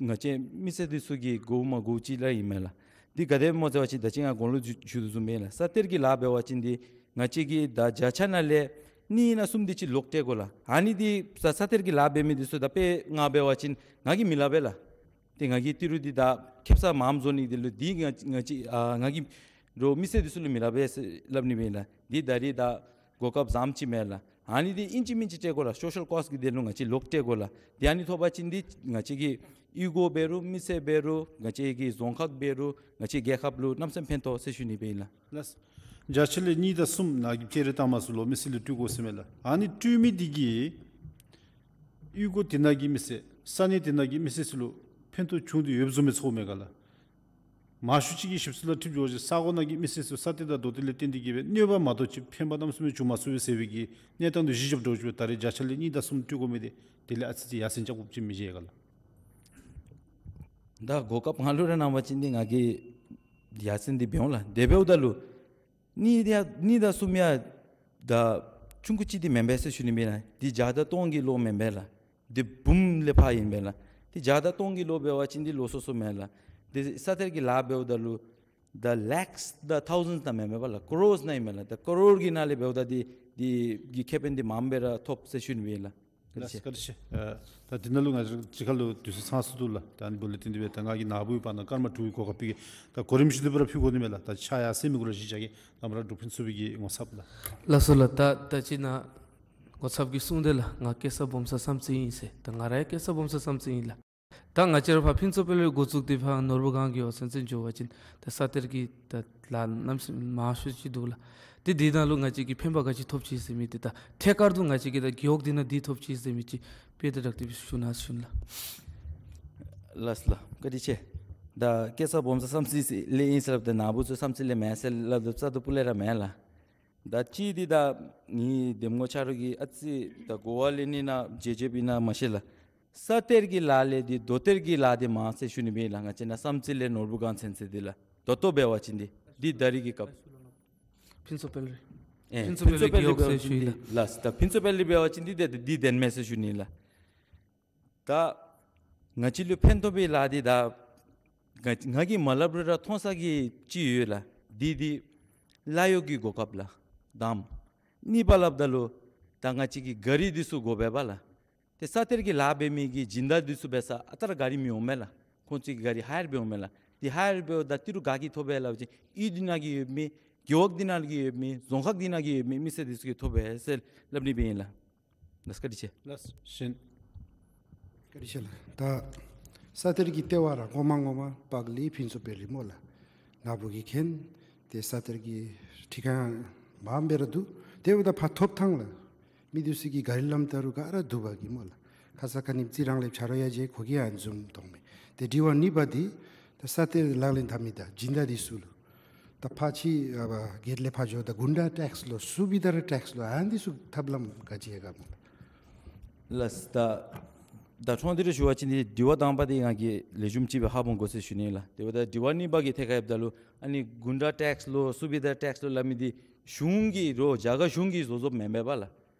ང་བཅས་མི་སེར་འདི་ཚུ་གིས་དགོ་མ་དགོ་ཅིག་ར་ཨིན་མས་ལགས། འདི་ག་དེ་སྦེ་སྨོ་ཟེར་བ་ཅིན་ད་ཅི་ང་གོང་ལུ་ཞུ་ཞུ་དོ་བཟུམ་སྦེ་ལགས། ས་སྟོད་ཀྱི་ལཱ་འབད་བ་ཅིན་འདི་ང་བཅས་ཀྱིས་ད་བརྒྱ་ཆ་ནང་ལས་གཉིས་ཨིན་ན་གསུམ་འདི་ཅིག་ལོག་སྟེ་དགོ་ལགས། ཨ་ནི་འདི་ས་ས་སྟོད་ཀྱི་ལཱ་འབད་མི་འདི་ཚུ་ད་དཔེ་ང་འབད་བ་ཅིན་ང་གིས་མི་སླབ་པས་ལགས། ཏེ་ང་གིས་ཏི་རུ་འདི་ད་ཁེབ་ས་མངམ་བཟོ་ནི་འདི་ལུ་འདི་ང་ང་བཅས་ཨ་ང་གིས་རོགས་མི་སེར་འདི་ཚུ་ལུ་མི་སླབ་པས་ཟེར་སླབ་ནི་སྦེ་ལགས། འདི་ད་རིས་ད་གོ་སྐབས་བཟངམ་ཅིག་མས་ལགས། ཨ་ནི་འདི་ཨིན་ཅི་མིན་ཅི་སྤྲོད་དགོ་ལགས། སོ་ཤལ་ཀོསཊ་གི་དོན་ལུ་ང་བཅས་ལོག་སྤྲོད་དགོ་ལགས། ཏེ་ཨ་ནི་ཐོབ་པ་ཅིན་འདི་ང་བཅས་ཀྱི་གཡུས་སྒོ་འབད་རུང་མི་སེར་འབད་རུང་ང་བཅས་ཀྱི་རྫོང་ཁག་འབད་རུང་ང་བཅས་རྒྱལ་ཁབ་ལུ་གནམ་མེད་ས་མེད་ཕན་ཐོགས་ཟེར་ཞུ་ནི་སྦེ་ཨིན་ལགས། ལགས། བརྒྱ་ཆ་ལས་གཉིས་དང་གསུམ་ནཱ་གི་བསྐྱར་རེ་བཏང་མ་ཚུགས་ལོ། མི་སེར་ལུ་སྤྲོད་དགོ་ཟེར་མས་ལགས། ཨ་ནི་སྤྲོད་མི་འདི་གིས་གཡུས་སྒོ་དེ་ནང་གི་མི་སེར་ས་གནས་དེ་ནང་གི་མི་སེར་ཚུ་ལུ་ཕན་ཐོགས་བྱུང་སྟེ་ཡོདཔ་བཟུམ་སྦེ་ཚོརཝ་མས་ག་ལགས། མང་ཤོས་ཅིག་གི་ཞིབ་འཚོལ་ལུ་འཁྲིལཝ་ཅིག་ས་གོ་ནང་གི་མི་སེར་ཚུ་ས་གཏེར་དང་རྡོ་གཏེར་ལས་བརྟེན་ཏེ་གིས་སྦེ་གནོད་པ་མ་གཏོགས་ཅིག་ཕན་པ་གནམ་མེད་ས་མེད་བྱུང་མ་ཚུགས་པས་ཟེར་བའི་གི་གནས་སྟངས་དེ་གཞི་བཞགཔ་འདྲཝ་ཅིག་སྦེ་ད་རེས་བརྒྱ་ཆ་ལས་གཉིས་དང་གསུམ་སྤྲོད་དགོ་མི་འདི་དེ་ལས་ཨ་ཙི་ཅིག་ཡར་སེང་རྐྱབ་དགོཔ་ཅིག་མི་མཇལ་ག་ལགས། ད་གོ་སྐབས་ང་ལུ་ར་གནང་བ་ཅིན་འདི་ང་གིས་ཡར་སེང་འདི་འབད་འོང་ལགས། དེ་འབདཝ་ད་ལུ་གཉིས་ཡང་གཉིས་དང་གསུམ་ཡང་ད་ཆུང་ཀུ་ཅིག་འདི་མེན་པས་ཟེར་ཞུ་ནི་མེན་ན། འདི་བརྒྱ་དང་སྟོང་གི་ལོ་མེན་པས་ལགས། འདི་འབུམ་ལས་ཕར་ཨིན་པས་ལགས། འདི་བརྒྱ་དང་སྟོང་གི་ལོ་འབད་བ་ཅིན་འདི་ལོགས་སོ་སོ་མས་ལགས། འདི་ས་གཏེར་གྱི་ལཱ་འབདཝ་ད་ལུ་ད་ལེགསི་དང་ཐའུ་ཟེནཌསི་ནང་མེན་པས་ལགས། ཀོ་རོརསི་ནང་ཨིན་མས་ལགས། ད་ཀོ་རོར་གྱི་ནང་ལས་འབདཝ་ད་འདི་འདི་གི་ཁེ་ཕན་འདི་མངམ་སྦེ་ར་ཐོབ་ཟེར་ཞུ་ནི་སྦེ་ཨིན་ལགས། ལགས་སོ། བཀའ་དྲིན་ཆེ། ཨ་ད་འདི་ནང་ལུ་ང་བཅས་ཁ་ལུ་དུས་ཚོད་ཚང་སོང་འདུག་ལགས། ད་ཨ་ནི་འབདཝ་ལས་བརྟེན་ཏེ་སྦེ་ད་ང་གིས་ནཱ་བུ་གི་བར་ན་སྐར་མ་དྲུག་གི་གོ་སྐབས་ཕུལ་གེ། ད་གོ་རིམ་བཞིན་དུ་སྦེ་ར་ཕུལ་དགོ་ནི་མས་ལགས། ད་ཕྱག་ཡར་སེང་མི་གུ་ར་གཞི་བཞག་གེ། ད་མ་ར་འབྲུག་ཕུན་ཚོགས་པའི་གི་ངོ་ཚབ་ལགས། ལགས་སོ་ལགས། ད་ད་ཅི་ནཱ་ངོ་ཚབ་ཀྱིས་གསུངས་དེས་ལགས། ང་སྐལ་བཟང་སྦོམ་ས་བསམ་རྩེ་ཨིན་ཟེར། ད་ང་ར་ཡང་སྐལ་བཟང་སྦོམ་ས་བསམ་རྩེ་ཨིན་ལགས། ད་ང་བཅས་ར་ཕར་ཕུན་ཚོགས་དཔལ་ལས་འགོ་བཙུགས་ཏེ་ཕར་ནོར་བུ་སྒང་གི་ཡོག་ཚན་ཚུན་འགྱོ་བ་ཅིན་ད་ས་གཏེར་གྱི་ད་ལཱ་གནམ་མེད་ས་མེད་མང་ཤོས་ཅིག་འདུག་ལགས། ཏེ་འདི་ནང་ལུ་ང་བཅས་ཀྱིས་ཕན་པ་ག་ཅི་ཐོབ་ཅི་ཟེར་མི་འདི་ད་ཐད་ཀར་དུ་ང་བཅས་ཀྱིས་ད་རྒེད་འོག་འདི་ནང་འདི་ཐོབ་ཅི་ཟེར་མི་ཅིག་དཔེ་དང་སྦྲགས་ཏེ་སྦེ་ཞུ་གནང་ཞུ་ནི་ལགས། ལགས་སོ་ལགས། བཀའ་དྲིན་ཆེ། ད་སྐལ་བཟང་སྦོམ་ས་བསམ་རྩེ་ལས་ཨིན་ཟེར་སླབ་ད་ནཱ་བུ་ཚུ་བསམ་རྩེ་ལས་མེན་ཟེར་སླབ་ད་རྩ་དང་སྤུ་ལས་ར་མེན་ལགས། ད་ཅི་འདི་ད་ངེའི་འདེམས་ངོ་ཆ་རོགས་ཀྱིས་ཨ་ཙི་ད་གོ་བ་ལེན་ནི་ན་བརྗེད་བརྗེདཔ་ཨིན་ན་མ་ཤེས་ལགས། ས་གཏེར་གྱི་ལཱ་ལས་འདི་རྡོ་གཏེར་གྱི་ལཱ་འདི་མང་ཟེར་ཞུ་ནི་སྦེ་ཨིན་ལགས། ང་བཅས་ནཱ་བསམ་རྩེ་ལས་ནོར་བུ་སྒང་ཚུན་ཚོད་འདི་ལགས། ད་ལྟོ་འབད་བ་ཅིན་འདི་འདི་ད་རིས་ཀྱི་སྐབས། ཕུན་ཚོགས་དཔལ་རི། ཨེ་ཕུན་ཚོགས་དཔལ་རི་གི་ཡོག་ཚད་ཞུ་ནི་ལགས། ལགས་ད་ཕུན་ཚོགས་དཔལ་རི་འབད་བ་ཅིན་འདི་འདི་འདི་བདེན་མས་ཟེར་ཞུ་ནི་ལགས། ད་ང་བཅས་ལུ་ཕན་ཐོགས་པའི་ལཱ་འདི་ད་ང་ང་གིས་མ་སླབ་རུང་ར་མཐོང་ས་གི་ཅིག་ཡོད་ལགས། འདི་འདི་ལཱ་གཡོག་གི་གོ་སྐབས་ལགས། དང་གཉིས་པ་སླབ་ད་ལུ་ད་ང་བཅས་ཀྱི་ག་རི་འདི་ཚུ་དགོ་པས་པ་ལགས། ཏེ་ས་གཏེར་གྱི་ལཱ་འབད་མི་གི་སྦྱིན་བདག་འདི་ཚུ་འབད་ས་ཨ་རྟག་ར་ག་རི་མི་འོང་མས་ལགས། ཁོང་ཚུ་གིས་ག་རི་ཧའེར་འབད་འོང་མས་ལགས། ཏེ་ཧའེར་འབདཝ་ད་ཏི་རུ་ག་གིས་ཐོབ་པས་སླབ་པ་ཅིན་གཡུས་འདི་ནང་གི་ཡོད་མི་རྒེད་འོག་འདི་ནང་གི་ཡོད་མི་རྫོང་ཁག་འདི་ནང་གི་ཡོད་མི་མི་སེར་འདི་ཚུ་གིས་ཐོབ་པས་ཟེར་སླབ་ནི་སྦེ་ཨིན་ལགས། ལགས་བཀའ་དྲིན་ཆེ། ལགས་བཀའ་དྲིན་ཆེ་ལགས། ད་ས་གཏེར་གྱི་ལྟེ་བ་ར་ངོ་མ་ངོ་མ་པག་ལི་ཕུན་ཚོགས་དཔལ་རི་སྨོ་ལགས། ནཱ་བུ་གིས་མཁྱེན། ཏེ་ས་གཏེར་གྱི་ཁྲི་ཁང་མངམ་སྦེ་ར་འདུག། དེ་འབདཝ་ད་ཕར་ཐོབ་ཐངས་ལགས། མི་འདི་ཚུ་གིས་ག་རི་ལམ་ད་རུང་ག་ར་འདུག་པ་གི་སྨོ་ལགས། ཁ་ཙ་ཁ་ཉིནམ་རྩི་རང་ལས་ཆ་རོགས་ཡང་མཇལ། ཁོ་གིས་ཡང་བཟུམ་མཐོང་མས། ཏེ་དྲི་བ་གཉིས་པ་འདི་ད་ས་གཏེར་ལག་ལེན་འཐབ་མི་དང་སྦྱིན་བདག་འདི་ཚུ་ལུ་ད་ཕར་ཕྱི་ཨ་བ་སྒེར་ལས་ཕར་འགྱོཝ་ད་གུན་ཌ་ཊེགསི་ལོ་སུ་བི་དྷ་ར་ཊེགསི་ལོ་ཨ་ནི་ཚུ་ཐབས་ལམ་ག་ཅི་ཡོད་ག་སྨོ་ལགས། ལགས་ད་ད་ཁྲོང་འདི་རུ་ཞུ་བ་ཅིན་འདི་དྲི་བ་དང་པ་འདི་ང་གིས་ལེགས་ཤོམ་ཅིག་སྦེ་ཧ་མ་གོ་ཟེར་ཞུ་ནི་ལགས། དེ་འབདཝ་ད་དྲི་བ་གཉིས་པ་གི་ཐད་ཁར་འབདཝ་ད་ལུ་ཨ་ནི་གུན་ཌ་ཊེགསི་ལོ་སུ་བི་དྷ་ར་ཊེགསི་ལོ་སླབ་མི་འདི་གཞུང་གིས་རོགས་རྒྱ་གར་གཞུང་གིས་བཟོ་བཟོཝ་མེན་པས་པ་ལགས།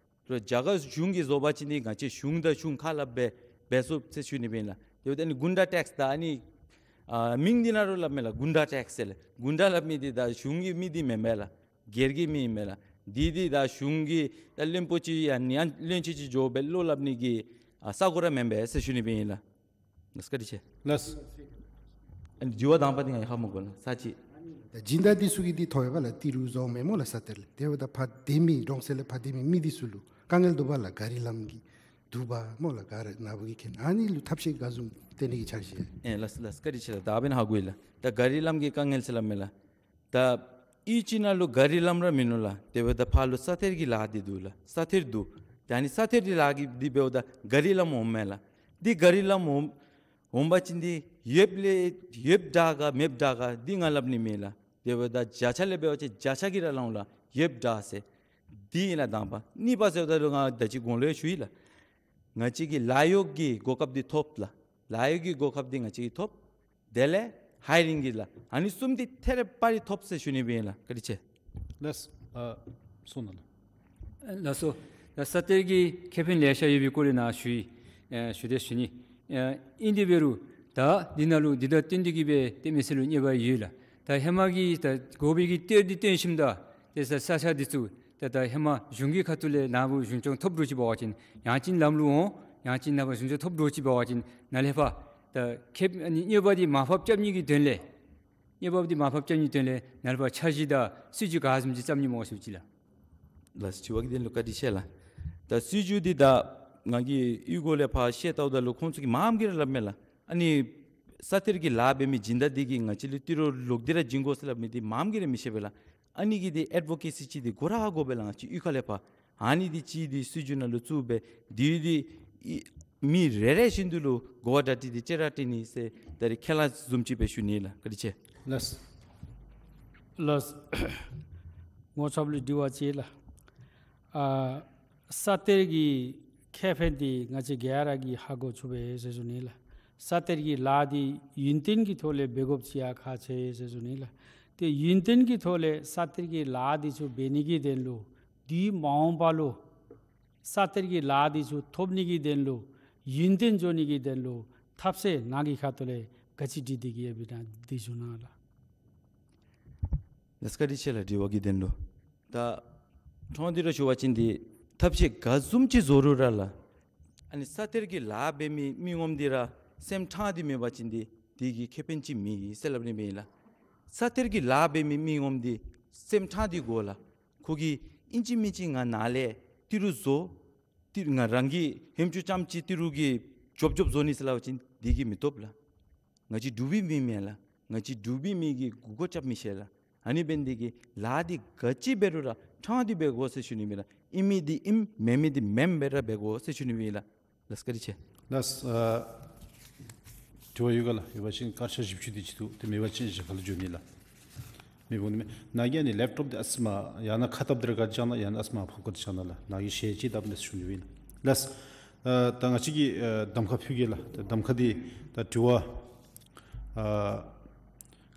རོགས་རྒྱ་གར་གཞུང་གིས་བཟོ་བ་ཅིན་འདི་ང་བཅས་གཞུང་དང་གཞུང་ཁ་སླབ་སྦེ་འབད་ཚུགས་ཟེར་ཞུ་ནི་སྦེ་ཨིན་ལགས། དེ་འབདཝ་ད་ཨ་ནི་གུན་ཌ་ཊེགསི་ད་ཨ་ནི་ཨ་མིང་འདི་ནང་རོགས་སླབ་མས་ལགས། གུན་ཌ་ཊེགསི་ཟེར་ལགས། གུན་ཌ་སླབ་མི་འདི་ད་གཞུང་གི་མི་འདི་མེན་པས་ལགས། སྒེར་གྱི་མི་ཨིན་མས་ལགས། འདི་འདི་ད་གཞུང་གི་ད་བློན་པོ་ཅིག་ཨ་ནི་ཨ་བློན་ཆེན་ཅིག་འགྱོ་སྦེ་བློ་སླབ་ནི་གི་ཨ་ས་གོ་ར་མེན་པས་ཟེར་ཞུ་ནི་སྦེ་ཨིན་ལགས། ལགས་བཀའ་དྲིན་ཆེ། ལགས། ཨ་ནི་དྲི་བ་དང་པ་འདི་ང་ཧ་མ་གོ་ལགས། ས་ཅིག། ད་སྦྱིན་བདག་འདི་ཚུ་གིས་འདི་ཐོབ་པས་པ་ལགས། ཏི་རུ་བཟོཝ་མས་སྨོ་ལགས་ས་གཏེར་ལས། དེ་འབདཝ་ད་ཕར་སྡོད་མི་གྲོང་གསེབ་ལས་ཕར་སྡོད་མི་མི་འདི་ཚུ་ལུ་དཀའ་ངལ་འདུག་པ་ལགས། ག་རི་ལམ་གྱི་འདུག་པ་སྨོ་ལགས། ག་ར་ནཱ་བུ་གིས་མཁྱེན། ཨ་ནི་ལུ་ཐབས་ཤེས་ག་བཟུམ་སྟོན་ནི་གི་འཆར་གཞི། ཨེ་ལགས་ལགས་བཀའ་དྲིན་ཆེ་ལགས། ད་འབདན་ཧ་གོ་ཡི་ལགས། ད་ག་རི་ལམ་གྱི་དཀའ་ངལ་ཟེར་སླབ་མས་ལགས། ད་གཡུས་ཅིག་ནང་ལུ་ག་རི་ལམ་ར་མིན་ནུག་ལགས། དེ་འབདཝ་ད་ཕར་ལུ་ས་གཏེར་གྱི་ལཱ་འདི་འདུག་ལགས། ས་གཏེར་འདུག། ད་ཨ་ནི་ས་གཏེར་གྱི་ལཱ་གི་འདི་འབདཝ་ད་ག་རི་ལམ་འོང་མས་ལགས། འདི་ག་རི་ལམ་འོང་འོང་པ་ཅིན་འདི་ཡོདཔ་ལས་ཡོདཔ་དྲག་ག་མེདཔ་དྲག་ག་འདི་ང་སླབ་ནི་མེད་ལགས། དེ་འབདཝ་ད་བརྒྱ་ཆ་ལས་འབད་བ་ཅིན་བརྒྱ་ཆ་གིས་ར་སླབ་འོང་ལགས། ཡོདཔ་དྲག་ཟེར། འདི་ཨིན་ལགས་དང་པ། གཉིས་པ་ཟེརཝ་ད་ལུ་ང་ད་ཅི་གོང་ལུ་ཡང་ཞུ་ཡི་ལགས། ང་བཅས་ཀྱིས་ལཱ་གཡོག་གི་གོ་སྐབས་འདི་ཐོབ་ལགས། ལཱ་གཡོག་གི་གོ་སྐབས་འདི་ང་བཅས་ཀྱིས་ཐོབ། དེ་ལས་ཧའི་རིང་གི་ལཱ། ཨ་ནི་གསུམ་འདི་ཐད་རི་བ་རི་ཐོབ་ཟེར་ཞུ་ནི་སྦེ་ཨིན་ལགས། བཀའ་དྲིན་ཆེ། ལགས། ཨ་གསུང་གནང་། ལགས་སོ། ད་ས་གཏེར་གྱི་ཁེ་ཕན་ལེ་ཤ་ཡོད་པའི་སྐོར་ལས་ནཱ་ཞུ་ཡི། ཨ་ཞུ་དེས་ཞུ་ནི། ཨ་ཨིན་དེ་འབད་རུང་ད་འདི་ནང་ལུ་འདི་དང་བསྟུན་ཏེ་གིས་སྦེ་ཏེ་མི་སེར་ལུ་གནོད་པ་ཡོད་ལགས། ད་ཧེ་མ་གི་ད་དགོ་པའི་གི་གཏེར་འདི་བཏོན་ཞིནམ་ད་ཏེ་ས་ས་ཆ་འདི་ཚུ་ད་ད་ཧེ་མ་གཞུང་གི་ཁ་ཐུག་ལས་ནཱ་བུ་གཞུང་སྐྱོང་ཐོབ་འདྲཝ་ཅིག་འབད་བ་ཅིན་ཡང་ཅིན་ལམ་ལུགས་འོང་། ཡང་ཅིན་ནངས་པ་གཞུང་སྐྱོང་ཐོབ་འདྲཝ་ཅིག་འབད་བ་ཅིན་ནཱ་ལས་ཕར་ད་ཁེ་ཨ་ནི་གནོད་པ་འདི་མར་ཕབ་རྐྱབ་ནི་གི་དོན་ལས་གནོད་པ་འདི་མར་ཕབ་རྐྱབ་ནི་དོན་ལས་ནཱ་ལས་ཕར་འཆར་གཞི་དང་སྲིད་བྱུས་ག་བཟུམ་ཅིག་བརྩམ་ནི་སྨོ་ཟེར་ཅིག་ལགས། ལགས་དྲི་བ་གི་དོན་ལུ་བཀའ་དྲིན་ཆེ་ལགས། ད་སྲིད་བྱུས་འདི་ད་ང་གིས་གཡུས་སྒོ་ལས་ཕར་བཤད་བལྟཝ་ད་ལུ་ཁོང་ཚུ་གིས་མངམ་གིས་ར་སླབ་མས་ལགས། ཨ་ནི་ས་གཏེར་གྱི་ལཱ་འབད་མི་སྦྱིན་བདག་འདི་གིས་ང་བཅས་ལུ་ཏི་རུ་ལོག་སྟེ་ར་བྱིན་དགོ་ཟེར་སླབ་མི་འདི་མངམ་གིས་ར་མི་ཤེས་པས་ལགས། ཨ་ནི་གི་འདི་ཨེཌ་བོ་ཀེ་སི་ཅིག་འདི་དགོ་ར་དགོ་པས་ལགས། ང་བཅས་གཡུས་ཁ་ལས་ཕར་ཨ་ནི་འདི་ཅིག་འདི་སྲིད་བྱུས་ནང་ལུ་བཙུགས་སྦེ་འདི་འདི་ཨི་མི་རེ་རེ་བཞིན་དུ་ལུ་གོ་བ་གྲ་སྒྲིག་འདི་ཅིག་ར་སྤྲོད་ནི་ཟེར་ད་རིས་ཁས་བླངས་བཟུམ་ཅིག་སྦེ་ཞུ་ནི་ལགས། བཀའ་དྲིན་ཆེ། ལགས། ལགས། ངོ་ཚབ་ལུ་དྲི་བ་ཅིག་ལགས། ཨ་ས་གཏེར་གྱི་ཁེ་ཕན་འདི་ང་བཅས་ག་ར་གིས་ཧ་གོ་ཚུགས་པས་ཟེར་ཞུ་ནི་ལགས། ས་གཏེར་གྱི་ལཱ་འདི་ཡུན་བརྟན་གྱི་ཐོག་ལས་འབད་དགོཔ་ཅིག་ཡང་ཁག་ཆེ་ཟེར་ཞུ་ནི་ལགས། ཏེ་ཡུན་བརྟན་གྱི་ཐོག་ལས་ས་གཏེར་གྱི་ལཱ་འདི་ཚུ་འབད་ནི་གི་དོན་ལུ་དུས་མ་འོངས་པ་ལུ་ས་གཏེར་གྱི་ལཱ་འདི་ཚུ་ཐོབ་ནི་གི་དོན་ལུ་ཡུན་བརྟན་འགྱོ་ནི་གི་དོན་ལུ་ཐབས་ཤེས་ནཱ་གི་ཁ་ཐུག་ལས་ག་ཅི་སྒྲིག་སྟེ་གི་ཡོདཔ་ཨིན་ན་འདི་ཞུ་གནང་ལགས། ལགས་བཀའ་དྲིན་ཆེ་ལགས། དྲི་བ་གི་དོན་ལུ། ད་ཐོག་མ་འདི་ར་ཞུ་བ་ཅིན་འདི་ཐབས་ཤེས་ག་བཟུམ་ཅིག་བཟོ་རུང་ར་ལགས། ཨ་ནི་ས་གཏེར་གྱི་ལཱ་འབད་མི་མི་ངོམ་འདི་ར་སེམས་ཕྲང་སྟེ་མེད་པ་ཅིན་འདི་དེ་གི་ཁེ་ཕན་ཅིག་མེད་ཟེར་སླབ་ནི་མས་ལགས། ས་གཏེར་གྱི་ལཱ་འབད་མི་མི་ངོམ་འདི་སེམས་ཕྲང་སྟེ་དགོ་ལགས། ཁོ་གིས་ཨིན་ཅི་མིན་ཅི་ང་ནཱ་ལས་ཏི་རུ་བཟོ། ཏི་རུ་ང་རང་གི་ཧེམ་ཅུང་ཙམ་ཅིག་ཏི་རུ་གི་འཇོབ་འཇོབ་བཟོ་ནི་ཟེར་སླབ་པ་ཅིན་དེ་གིས་མི་ཐོབ་ལགས། ང་བཅས་འབྲུག་པའི་མི་མེན་ལགས། ང་བཅས་འབྲུག་པའི་མི་གི་མགུ་སྐོར་རྐྱབ་མི་ཤེས་ལགས། ཨ་ནི་འབད་ནི་དེ་གིས་ལཱ་འདི་ག་ཅི་འབད་རུང་ར་ཕྲང་སྟེ་འབད་དགོ་ཟེར་ཞུ་ནི་མས་ལགས། ཨིན་མི་འདི་ཨིནམ་མེན་མི་འདི་མེནམ་སྦེ་ར་འབད་དགོ་ཟེར་ཞུ་ནི་མས་ལགས། ལགས་བཀའ་དྲིན་ཆེ། ལགས། ཨ་དྲི་བ་ཡོད་ག་ལགས། ཡོད་པ་ཅིན་སྐར་ཆ་བཞི་བཅུ་དེ་ཅིག་འདུག། དེ་མེད་པ་ཅིན་གཞན་ཁ་ལུ་འགྱོ་ནི་ལགས། མི་དགོ་ནི་མས། ནཱ་གིས་ཨ་ནི་ལེཔ་ཊོཔ་འདི་ཨ་ཙི་མ་ཡང་ན་ཁ་སྟབས་འདི་ར་ག་ཅི་བྱུང་ན་ཡང་ན་ཨ་ཙི་མ་ཕོག་ཁ་འདི་བྱུང་ན་ལགས། ནཱ་གིས་ཤེས་ཅིག་བཏབ་ནི་ཟེར་ཞུ་ནི་ཨིན་ལགས། ལགས། ཨ་ད་ང་བཅས་ཀྱིས་ཨ་གདམ་ཁ་ཕུལ་གེ་ལགས། ད་གདམ་ཁ་འདི་ད་དྲི་བ་ཨ་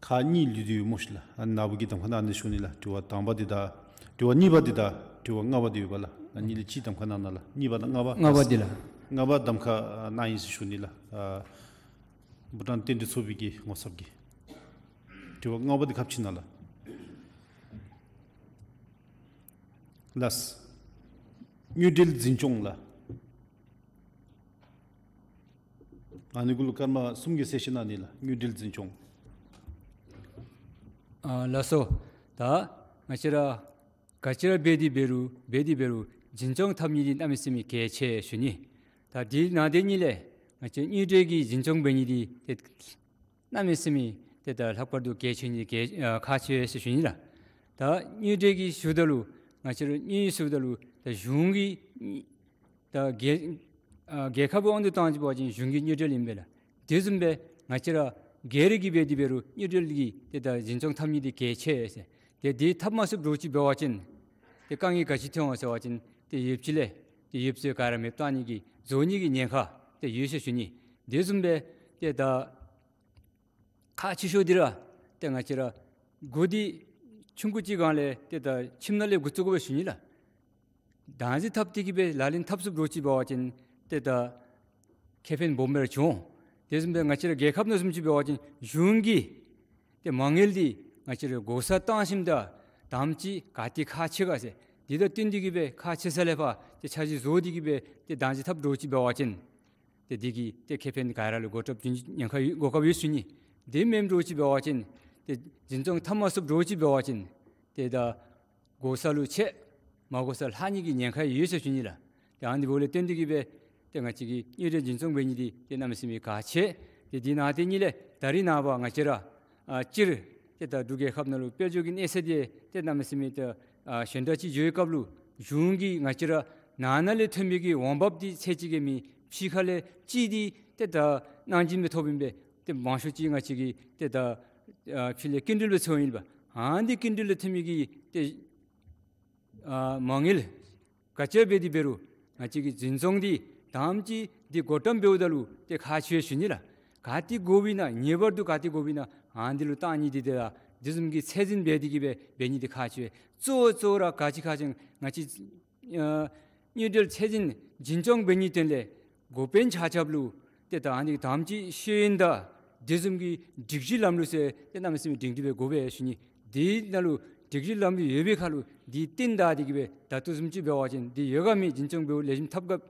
ཁག་གཉིས་ལུས་ཏེ་ཡོད་སྨོ་ཤིག་ལགས། ཨ་ནཱ་བུ་གིས་གདམ་ཁ་གནང་ནི་ཟེར་ཞུ་ནི་ལགས། དྲི་བ་དང་པ་འདི་དང་དྲི་བ་གཉིས་པ་འདི་དང་དྲི་བ་ལྔ་པ་འདི་ཡོད་པ་ལགས། ཨ་གཉིས་ལས་གཅིག་གདམ་ཁ་གནང་གནང་ལགས། གཉིས་པ་དང་ལྔ་པ། ལྔ་པ་འདི་ལགས། ལྔ་པ་གདམ་ཁ་ཨ་གནང་ཡི་ཟེར་ཞུ་ནི་ལགས། ཨ་བྷུ་ཊཱན་བསྟན་འགྲོའི་ཚོགས་པའི་གི་ངོ་ཚབ་ཀྱིས། དྲི་བ་ལྔ་པ་འདི་ཁ་ཕྱེ་གནང་ལགས། ལགས། དངུལ་འབྲེལ་འཛིན་སྐྱོང་ལགས། ཨ་ནི་གུ་ལུ་སྐར་མ་གསུམ་གྱི་གསལ་བཤད་གནང་ནི་ལགས། དངུལ་འབྲེལ་འཛིན་སྐྱོང་། ཨ་ལགས་སོ། ད་ང་བཅས་ར་ག་ཅི་ར་འབད་དེ་འབད་རུང་འབད་དེ་འབད་རུང་འཛིན་སྐྱོང་འཐབ་ནི་འདི་གནམ་མེད་ས་མེད་གལ་ཆེ་ཞུ་ནི། ད་དེ་ནང་དེ་གཉིས་ལས་ང་བཅས་དངུལ་འབྲེལ་གྱི་འཛིན་སྐྱོང་འབད་ནི་འདི་ཏེ་གནམ་མེད་ས་མེད་ཏེ་ད་ལྷག་པར་དུ་གལ་ཆེ་ནི་གལ་ཨ་ཁག་ཆེ་ཟེར་ཞུ་ནི་ལགས། ད་དངུལ་འབྲེལ་གྱི་ཞུཝ་ད་ལུ་ང་བཅས་ར་དངུལ་ཞུཝ་ད་ལུ་ད་གཞུང་གི་ད་རྒྱལ་ཨ་རྒྱལ་ཁབ་དབང་དུ་བཏང་ཅི་འབད་བ་ཅིན་གཞུང་གི་དངུལ་འབྲེལ་ཨིན་པས་ལགས། དེ་བཟུམ་སྦེ་ང་བཅས་ར་སྒེར་གྱིས་འབད་དེ་འབད་རུང་དངུལ་འབྲེལ་གྱི་ཏེ་ད་འཛིན་སྐྱོང་འཐབ་ནི་འདི་གལ་ཆེ་ཟེར། ཏེ་འདི་འཐབ་མ་ཚུགསཔ་འདྲཝ་ཅིག་འབད་བ་ཅིན་ཏེ་དཀའ་ངལ་ག་ཅི་ཐོན་འོང་ཟེར་བ་ཅིན་ཏེ་ཡོདཔ་ཅིག་ལས་ཏེ་ཡོདཔ་ཚུ་ག་ར་མེདཔ་བཏང་ནི་གི་བཟོ་ནི་གི་ཉེན་ཁ་ཏེ་ཡོད་ཟེར་ཞུ་ནི། དེ་བཟུམ་སྦེ་ཏེ་ད་ཁག་ཆེ་ཤོས་འདི་ར་ཏེ་ང་བཅས་ར་སྒོ་འདི་ཆུང་ཀུ་ཅིག་སྒང་ལས་ཏེ་ད་ཁྱིམ་ནང་ལས་འགོ་བཙུགས་དགོ་པས་ཞུ་ནི་ལགས། བདག་འཛིན་འཐབ་སྟེ་གི་སྦེ་ལག་ལེན་འཐབ་ཚུགསཔ་འདྲཝ་ཅིག་འབད་བ་ཅིན་ཏེ་ད་ཁེ་ཕན་སྦོམ་སྦེ་ར་འབྱུང་། དེ་བཟུམ་སྦེ་ང་བཅས་ར་རྒྱལ་ཁབ་ནང་བཟུམ་ཅིག་འབད་བ་ཅིན་གཞུང་གིས་ཏེ་མ་དངུལ་འདི་ང་བཅས་ར་གོ་ས་བཏང་ཞིནམ་ད་དམ་ཅིག་ག་ཏེ་ཁག་ཆེ་ག་ཟེར་འདི་དང་བསྟུན་ཏེ་གི་སྦེ་ཁག་ཆེ་ས་ལས་ཕར་ཏེ་འཆར་གཞི་བཟོ་སྟེ་གི་སྦེ་ཏེ་བདག་འཛིན་འཐབ་འདྲཝ་ཅིག་འབད་བ་ཅིན་ཏེ་འདི་གིས་ཏེ་ཁེ་ཕན་ག་ར་ལུ་གོ་སྐབས་ཅིག་ཉེན་ཁ་ཡོད་གོ་སྐབས་ཡོད་ཟེར་ཞུ་ནི། དེ་མེནམ་འདྲཝ་ཅིག་འབད་བ་ཅིན་ཏེ་འཛིན་སྐྱོང་འཐབ་མ་ཚུགསཔ་འདྲཝ་ཅིག་འབད་བ་ཅིན་ཏེ་ད་གོ་ས་ལུ་ཆད་མ་གོ་ས་ལྷག་ནི་གི་ཉེན་ཁ་ཡོད་ཟེར་ཞུ་ནི་ལགས། ཏེ་ཨ་ནི་འབདཝ་ལས་བརྟེན་ཏེ་གི་སྦེ་ཏེ་ང་བཅས་ཀྱིས་དངུལ་འབྲེལ་འཛིན་སྐྱོང་འབད་ནི་འདི་ཏེ་གནམ་མེད་ས་མེད་གལ་ཆེ། ཏེ་འདི་ནང་དེ་གཉིས་ལས་ད་རིས་ནངས་པ་ང་བཅས་ར་ཨ་སྤྱིར་ཏེ་ད་འབྲུག་རྒྱལ་ཁབ་ནང་ལུ་དཔལ་འབྱོར་གྱི་གནས་ཚད་འདི་ཏེ་གནམ་མེད་ས་མེད་ཏེ་ཨ་ཞན་དྲགས་ཅིག་འགྱོ་བའི་སྐབས་ལུ་གཞུང་གིས་ང་བཅས་ར་ནང་ན་ལས་ཐོན་མི་གི་འོང་འབབ་འདི་ཚད་ཅིག་གི་མེད། ཕྱི་ཁ་ལས་ཅིག་འདི་ཏེ་ད་གནང་སྦྱིན་སྦེ་ཐོབ་ཨིན་པས། ཏེ་མང་ཤོས་ཅིག་ང་བཅས་ཀྱིས་ཏེ་ད་ཨ་ཕྱི་ལས་སྐྱིན་འགྲུལ་སྦེ་འཚོལ་ཨིན་པས། ཨ་འདི་སྐྱིན་འགྲུལ་ལས་ཐོན་མི་གི་ཏེ་ཨ་མ་དངུལ་ག་ཅི་འབད་དེ་འབད་རུང་ང་བཅས་ཀྱི་འཛིན་སྐྱོང་འདི་དམ་ཅིག་འདི་བགོ་བཀྲམ་འབདཝ་ད་ལུ་ཏེ་ཁག་ཆེ་ཟེར་ཞུ་ནི་ལགས། ག་ཏེ་དགོཔ་ཨིན་ན་ངེས་པར་དུ་ག་ཏེ་དགོཔ་ཨིན་ན་ཨ་འདི་ལུ་བཏང་ནི་འདི་ཏེ་ད་འདི་བཟུམ་གྱི་ཚད་འཛིན་འབད་དེ་གི་སྦེ་འབད་ནི་འདི་ཁག་ཆེ། གཙོ་བོ་གཙོ་བོ་ར་ག་ཅི་ཁག་ཆེ་ང་བཅས་ཨ་དངུལ་འབྲེལ་ཚད་འཛིན་འཛིན་སྐྱོང་འབད་ནིའི་དོན་ལས་འགོ་དཔོན་ཆ་ཁྱབ་ལུ་ཏེ་ད་ཨ་ནི་དམ་ཅིག་ཤེས་ཡོན་དང་དེ་བཟུམ་གྱི་སྒྲིག་གཞི་ལམ་ལུགས་ཟེར་ཏེ་གནམ་མེད་ས་མེད་སྒྲིང་སྒྲི་སྦེ་དགོ་པས་ཞུ་ནི། དེ་ནང་ལུ་སྒྲིག་གཞི་ལམ་ལུགས་ཡོད་པའི་ཁར་ལུ་དེ་རྟིང་བདའ་སྟེ་གི་སྦེ་ད་ལྟོ་བཟུམ་ཅིག་འབད་བ་ཅིན་དེ་ཡོད་ག་མེད་འཛིན་སྐྱོང་འབདཝ་ལེགས་ཤོམ་འཐབ་ག་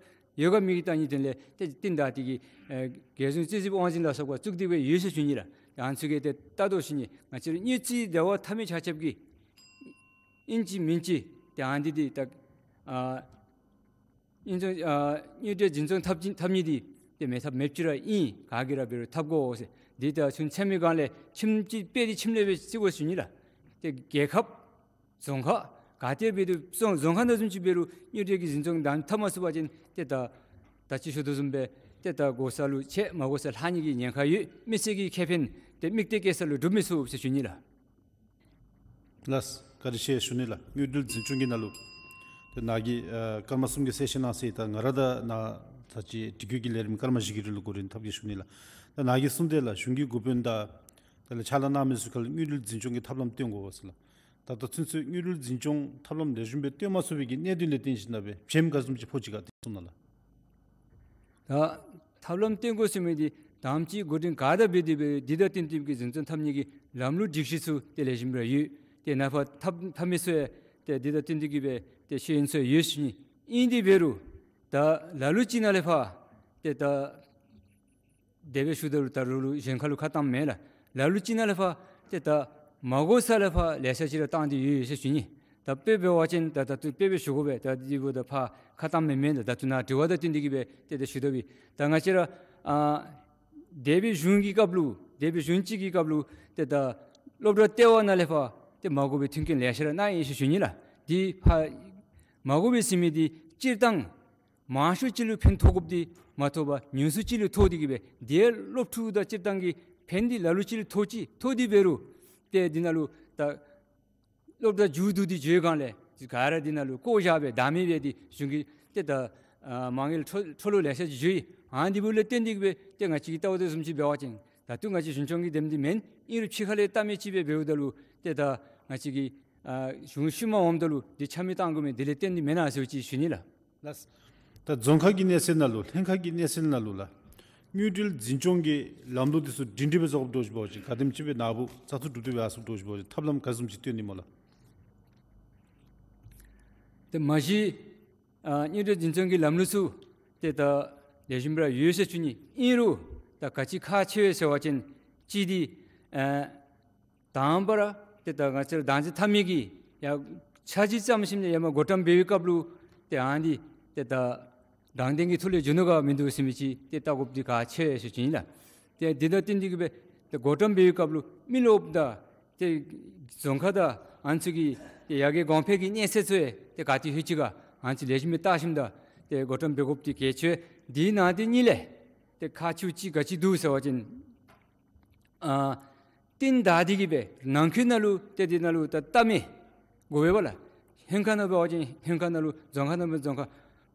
ཡོད་ག་མེད་ཀྱི་བལྟ་ནིའི་དོན་ལས་ཏེ་རྟིང་བདའ་སྟེ་གི་ཨེ་རྒྱལ་གཞུང་རྩིས་ཞིབ་དབང་འཛིན་ལ་སོགས་པ་བཙུགས་ཏེ་སྦེ་ཡོད་ཟེར་ཞུ་ནི་ལགས། ཏེ་ཨ་ནི་ཚུ་གིས་ཏེ་བལྟ་དོ་ཞུ་ནི། ང་བཅས་ར་དངུལ་རྩིས་འབྲེལ་བ་འཐབ་མི་ཆ་ཁྱབ་ཀྱིས་ཨིན་ཅི་མིན་ཅི་ཏེ་ཨ་འདི་འདི་ད་ཨ་ དབྱིན་ཚོང་ཨ་དངུལ་འབྲེལ་འཛིན་བཟུང་འཐབ་ཅི་འཐབ་ནི་འདི་ཏེ་མེད་ཐབས་མེདཔ་ཅིག་ར་ཨིན། ག་གིས་ར་འབད་རུང་འཐབ་དགོ་ཟེར། འདི་ད་ཚུན་ཚད་མའི་སྒང་ལས་ཁྱིམ་ཅིག་དཔེ་འདི་ཁྱིམ་ལས་སྦེ་བརྩི་དགོ་ཟེར་ཞུ་ནི་ལགས། ཏེ་རྒྱལ་ཁབ་རྫོང་ཁག་ག་ཏེ་འབད་རུང་རྫོང་རྫོང་ཁག་ནང་བཟུམ་ཅིག་འབད་རུང་དངུལ་འབྲེལ་གྱི་འཛིན་བཟུང་དང་འཐབ་མ་ཚུགས་པ་ཅིན་ཏེ་ད་ད་ཅི་ཞུ་དོ་བཟུམ་སྦེ་ཏེ་ད་དགོ་ས་ལུ་ཆད་མ་དགོ་ས་ལྷག་ནི་གི་ཉེན་ཁ་ཡོད། མི་སེར་གྱི་ཁེ་ཕན་ཏེ་དམིགས་གཏད་བསྐྱེད་ས་ལུ་སྒྲུབ་མི་ཚུགས་ཟེར་ཞུ་ནི་ལགས། ལགས་བཀའ་དྲིན་ཆེ་ཞུ་ནི་ལགས། དངུལ་འབྲེལ་འཛིན་སྐྱོང་གི་ནང་ལུ་ཏེ་ནཱ་གིས་ཨ་སྐར་མ་གསུམ་གྱི་གསལ་བཤད་གནང་ཟེར། ད་ང་ར་ད་ནཱ་ད་ཅི་དྲི་བཀོད་ཀྱི་ལས་རིམ་སྐར་མ་བཞི་གི་རིང་ལུ་འགོ་འདྲེན་འཐབ་གེ་ཞུ་ནི་ལགས། ད་ནཱ་གིས་གསུངས་དེ་ལགས་གཞུང་གི་འགོ་དཔོན་དང་དེ་ལས་ཕྱག་ལཱ་གནང་མི་ཚུ་ཁ་ལས་དངུལ་འབྲེལ་འཛིན་སྐྱོང་གི་ཐབས་ལམ་སྟོན་དགོ་ཟེར་ལགས། ད་ལྟོ་ཚུན་ཚོད་དངུལ་འབྲེལ་འཛིན་སྐྱོང་ཐབས་ལམ་ལེགས་ཤོམ་སྦེ་སྟོན་མ་ཚུགས་པའི་གི་གནད་དོན་ལས་བརྟེན་ཞིནམ་ལས་བྱེམ་ག་བཟུམ་ཅིག་ཕོག་ཅི་ག་དེ་གསུངས་གནང་ལགས། ད་ཐབས་ལམ་སྟོན་དགོ་ཟེར་མི་འདི་དང་པ་ཅིག་འགོ་འདྲེན་ག་དང་འབད་དེ་འབད་འདི་དང་བསྟུན་ཏེ་གི་འཛིན་བཟུང་འཐབ་ནི་གི་ལམ་ལུགས་སྒྲིག་གཞི་ཚུ་ཏེ་ལེགས་ཤོམ་ར་ཡོད། ཏེ་ནཱ་ཕར་འཐབ་འཐབ་མི་ཚུ་ཡང་ཏེ་འདི་དང་བསྟུན་ཏེ་གི་སྦེ་ཏེ་ཤེས་ཡོན་ཚུ་ཡང་ཡོད་ཟེར་ཞུ་ནི། ཨིན་དེ་འབད་རུང་ད་ལ་ལུ་ཅིག་ནང་ལས་ཕར་ཏེ་ད་དེ་སྦེ་ཞུ་ད་རུང་ད་རུང་ལུ་གཞན་ཁ་ལུ་ཁ་བཏངམ་མེན་ལགས། ལ་ལུ་ཅིག་ནང་ལས་ཕར་ཏེ་ད་མ་དགོ་ས་ལས་ཕར་ལེ་ཤ་ཅིག་ར་བཏང་སྟེ་ཡོད་ཡོད་ཟེར་ཞུ་ནི། ད་དཔེ་འབད་བ་ཅིན་ད་ད་ལྟོ་དཔེ་སྦེ་ཞུ་དགོ་པས། ད་འདི་འབདཝ་ད་ཕར་ཁ་བཏངམ་མེན་མེན་ལགས། ད་ལྟོ་ནཱ་དྲི་བ་དང་བསྟུན་ཏེ་གི་སྦེ་ཏེ་ད་ཞུ་དོ་བས། ད་ང་བཅས་ར་ཨ་འདས་པའི་གཞུང་གི་སྐབས་ལུ་འདས་པའི་གཞུང་ཅིག་གི་སྐབས་ལུ་ཏེ་ད་སློབ་གྲྭ་ལྟེ་བ་ནང་ལས་ཕར་ཏེ་མ་དགོ་པའི་མཐུན་རྐྱེན་ལེ་ཤ་ར་གནང་ཡི་ཟེར་ཞུ་ནི་ལགས། འདི་ཕར་མ་དགོ་པའི་ཟེར་མི་འདི་སྤྱིར་བཏང་མང་ཤོས་ཅིག་ལུ་ཕན་ཐོགས་དགོཔ་འདི་མ་ཐོགས་པར་ཉུང་སུ་ཅིག་ལུ་ཐོགས་ཏེ་གི་སྦེ་ཏེ་སློབ་ཕྲུག་དང་སྤྱིར་བཏང་གི་ཕན་འདི་ལ་ལུ་ཅིག་ལུ་ཐོགས་ཅི། ཐོགས་ཏེ་འབད་རུང་ཏེ་འདི་ནང་ལུ་ད་སློབ་གྲྭ་མཇུག་བསྡུ་སྟེ་འགྱོ་བའི་སྒང་ལས་ག་ར་འདི་ནང་ལུ་བཀོ་བཞག་སྦེ་བདའ་མི་སྦེ་ཏེ་གཞུང་གི་ཏེ་ད་ཨ་མ་དངུལ་འཕྲོ་འཕྲོ་བརླག་ལེ་ཤ་ཅིག་འགྱོ་ཡི། ཨ་ནི་འདི་འབདཝ་ལས་བརྟེན་ཏེ་གི་སྦེ་ཏེ་ང་བཅས་ཀྱིས་བལྟཝ་ད་བཟུམ་ཅིག་འབད་བ་ཅིན་ད་ལྟོ་ང་བཅས་གཞུང་སྐྱོང་གི་དེམ་འདི་མེན། ཨིན་རུང་ཕྱི་ཁ་ལས་བལྟ་མི་ཅིག་སྦེ་འབདཝ་ད་ལུ་ཏེ་ད་ང་བཅས་ཀྱིས་ཨ་གཞུང་ཤུལ་མ་འོངམ་ད་ལུ་འདི་ཆ་མེད་བཏང་དགོ་མི་འདི་ལས་བརྟེན་ཏེ་མེན་ན་ཟེར་ཅིག་ཞུ་ནི་ལགས། ལགས། ད་རྫོང་ཁག་གི་གནས་ཚད་ནང་ལུ་ལྷན་ཁག་གི་གནས་ཚད་ནང་ལུ་ལགས་དངུལ་འབྲེལ་འཛིན་སྐྱོང་གི་ལམ་ལུགས་འདི་ཚུ་སྒྲིང་སྒྲི་སྦེ་བཟོ་དགོཔ་འདྲཝ་ཅིག་འབད་བ་ཅིན་ག་དེམ་ཅིག་སྦེ་ནཱ་བུ་བཙག་འཐུ་གྲུབ་སྟེ་སྦེ་ཡར་སོཔ་འདྲཝ་ཅིག་འབད་བ་ཅིན་ཐབས་ལམ་ག་བཟུམ་ཅིག་སྟོན་ནི་སྨོ་ལགས། ཏེ་མ་གཞི་ཨ་དངུལ་འབྲེལ་འཛིན་སྐྱོང་གི་ལམ་ལུགས་ཚུ་ཏེ་ད་ལེགས་ཤོམ་ར་ཡོད་ཟེར་ཞུ་ནི། ཨིན་རུང་ད་ག་ཅི་ཁག་ཆེ་བས་ཟེར་བ་ཅིན་གཅིག་འདི་ཨ་དང་པ་ར་ཏེ་ད་ང་བཅས་ར་དང་འཛིན་འཐབ་མི་གིས་ཡར་འཆར་གཞི་བརྩམས་ཞིནམ་ལས་ཡར་མར་བགོ་བཀྲམ་འབད་བའི་སྐབས་ལུ་ཏེ་ཨ་ནི་ཏེ་ད་དྲང་བདེན་གྱི་ཐོག་ལས་འགྱོ་ནུག་ག་མིན་འདུག་ཟེར་མི་ཅིག་ཏེ་བལྟ་དགོཔ་འདི་ཁག་ཆེ་བས་ཟེར་ཞུ་ནི་ལགས། ཏེ་འདི་དང་བསྟུན་ཏེ་གི་སྦེ་ཏེ་བགོ་བཀྲམ་འབད་བའི་སྐབས་ལུ་མི་རློབས་དང་ཏེ་རྫོང་ཁག་དང་ཨ་ནི་ཚུ་གི་ཏེ་ཡར་རྒྱས་གོང་འཕེལ་གྱི་གནས་ཚད་ཚུ་ཡང་ཏེ་ག་ཏེ་ལྷོད་ཅི་ག་ཨ་ནི་ཚུ་ལེགས་ཤོམ་སྦེ་བལྟ་ཞིནམ་ད་ཏེ་བགོ་བཀྲམ་འབད་དགོཔ་འདི་གལ་ཆེ། འདི་ནང་འདི་གཉིས་ལས་ཏེ་ཁག་ཆེཝ་ཅིག་ག་ཅི་འདུག་ཟེར་བ་ཅིན་ཨ་རྟིང་བདའ་སྟེ་གི་སྦེ་ནང་འཁོད་ནང་ལུ་ཏེ་འདི་ནང་ལུ་ད་བལྟ་མི་དགོ་པས་པ་ལགས། ལྷན་ཁག་ནང་འབད་བ་ཅིན་ལྷན་ཁག་ནང་ལུ་རྫོང་ཁག་ནང་འབད་རྫོང་ཁག་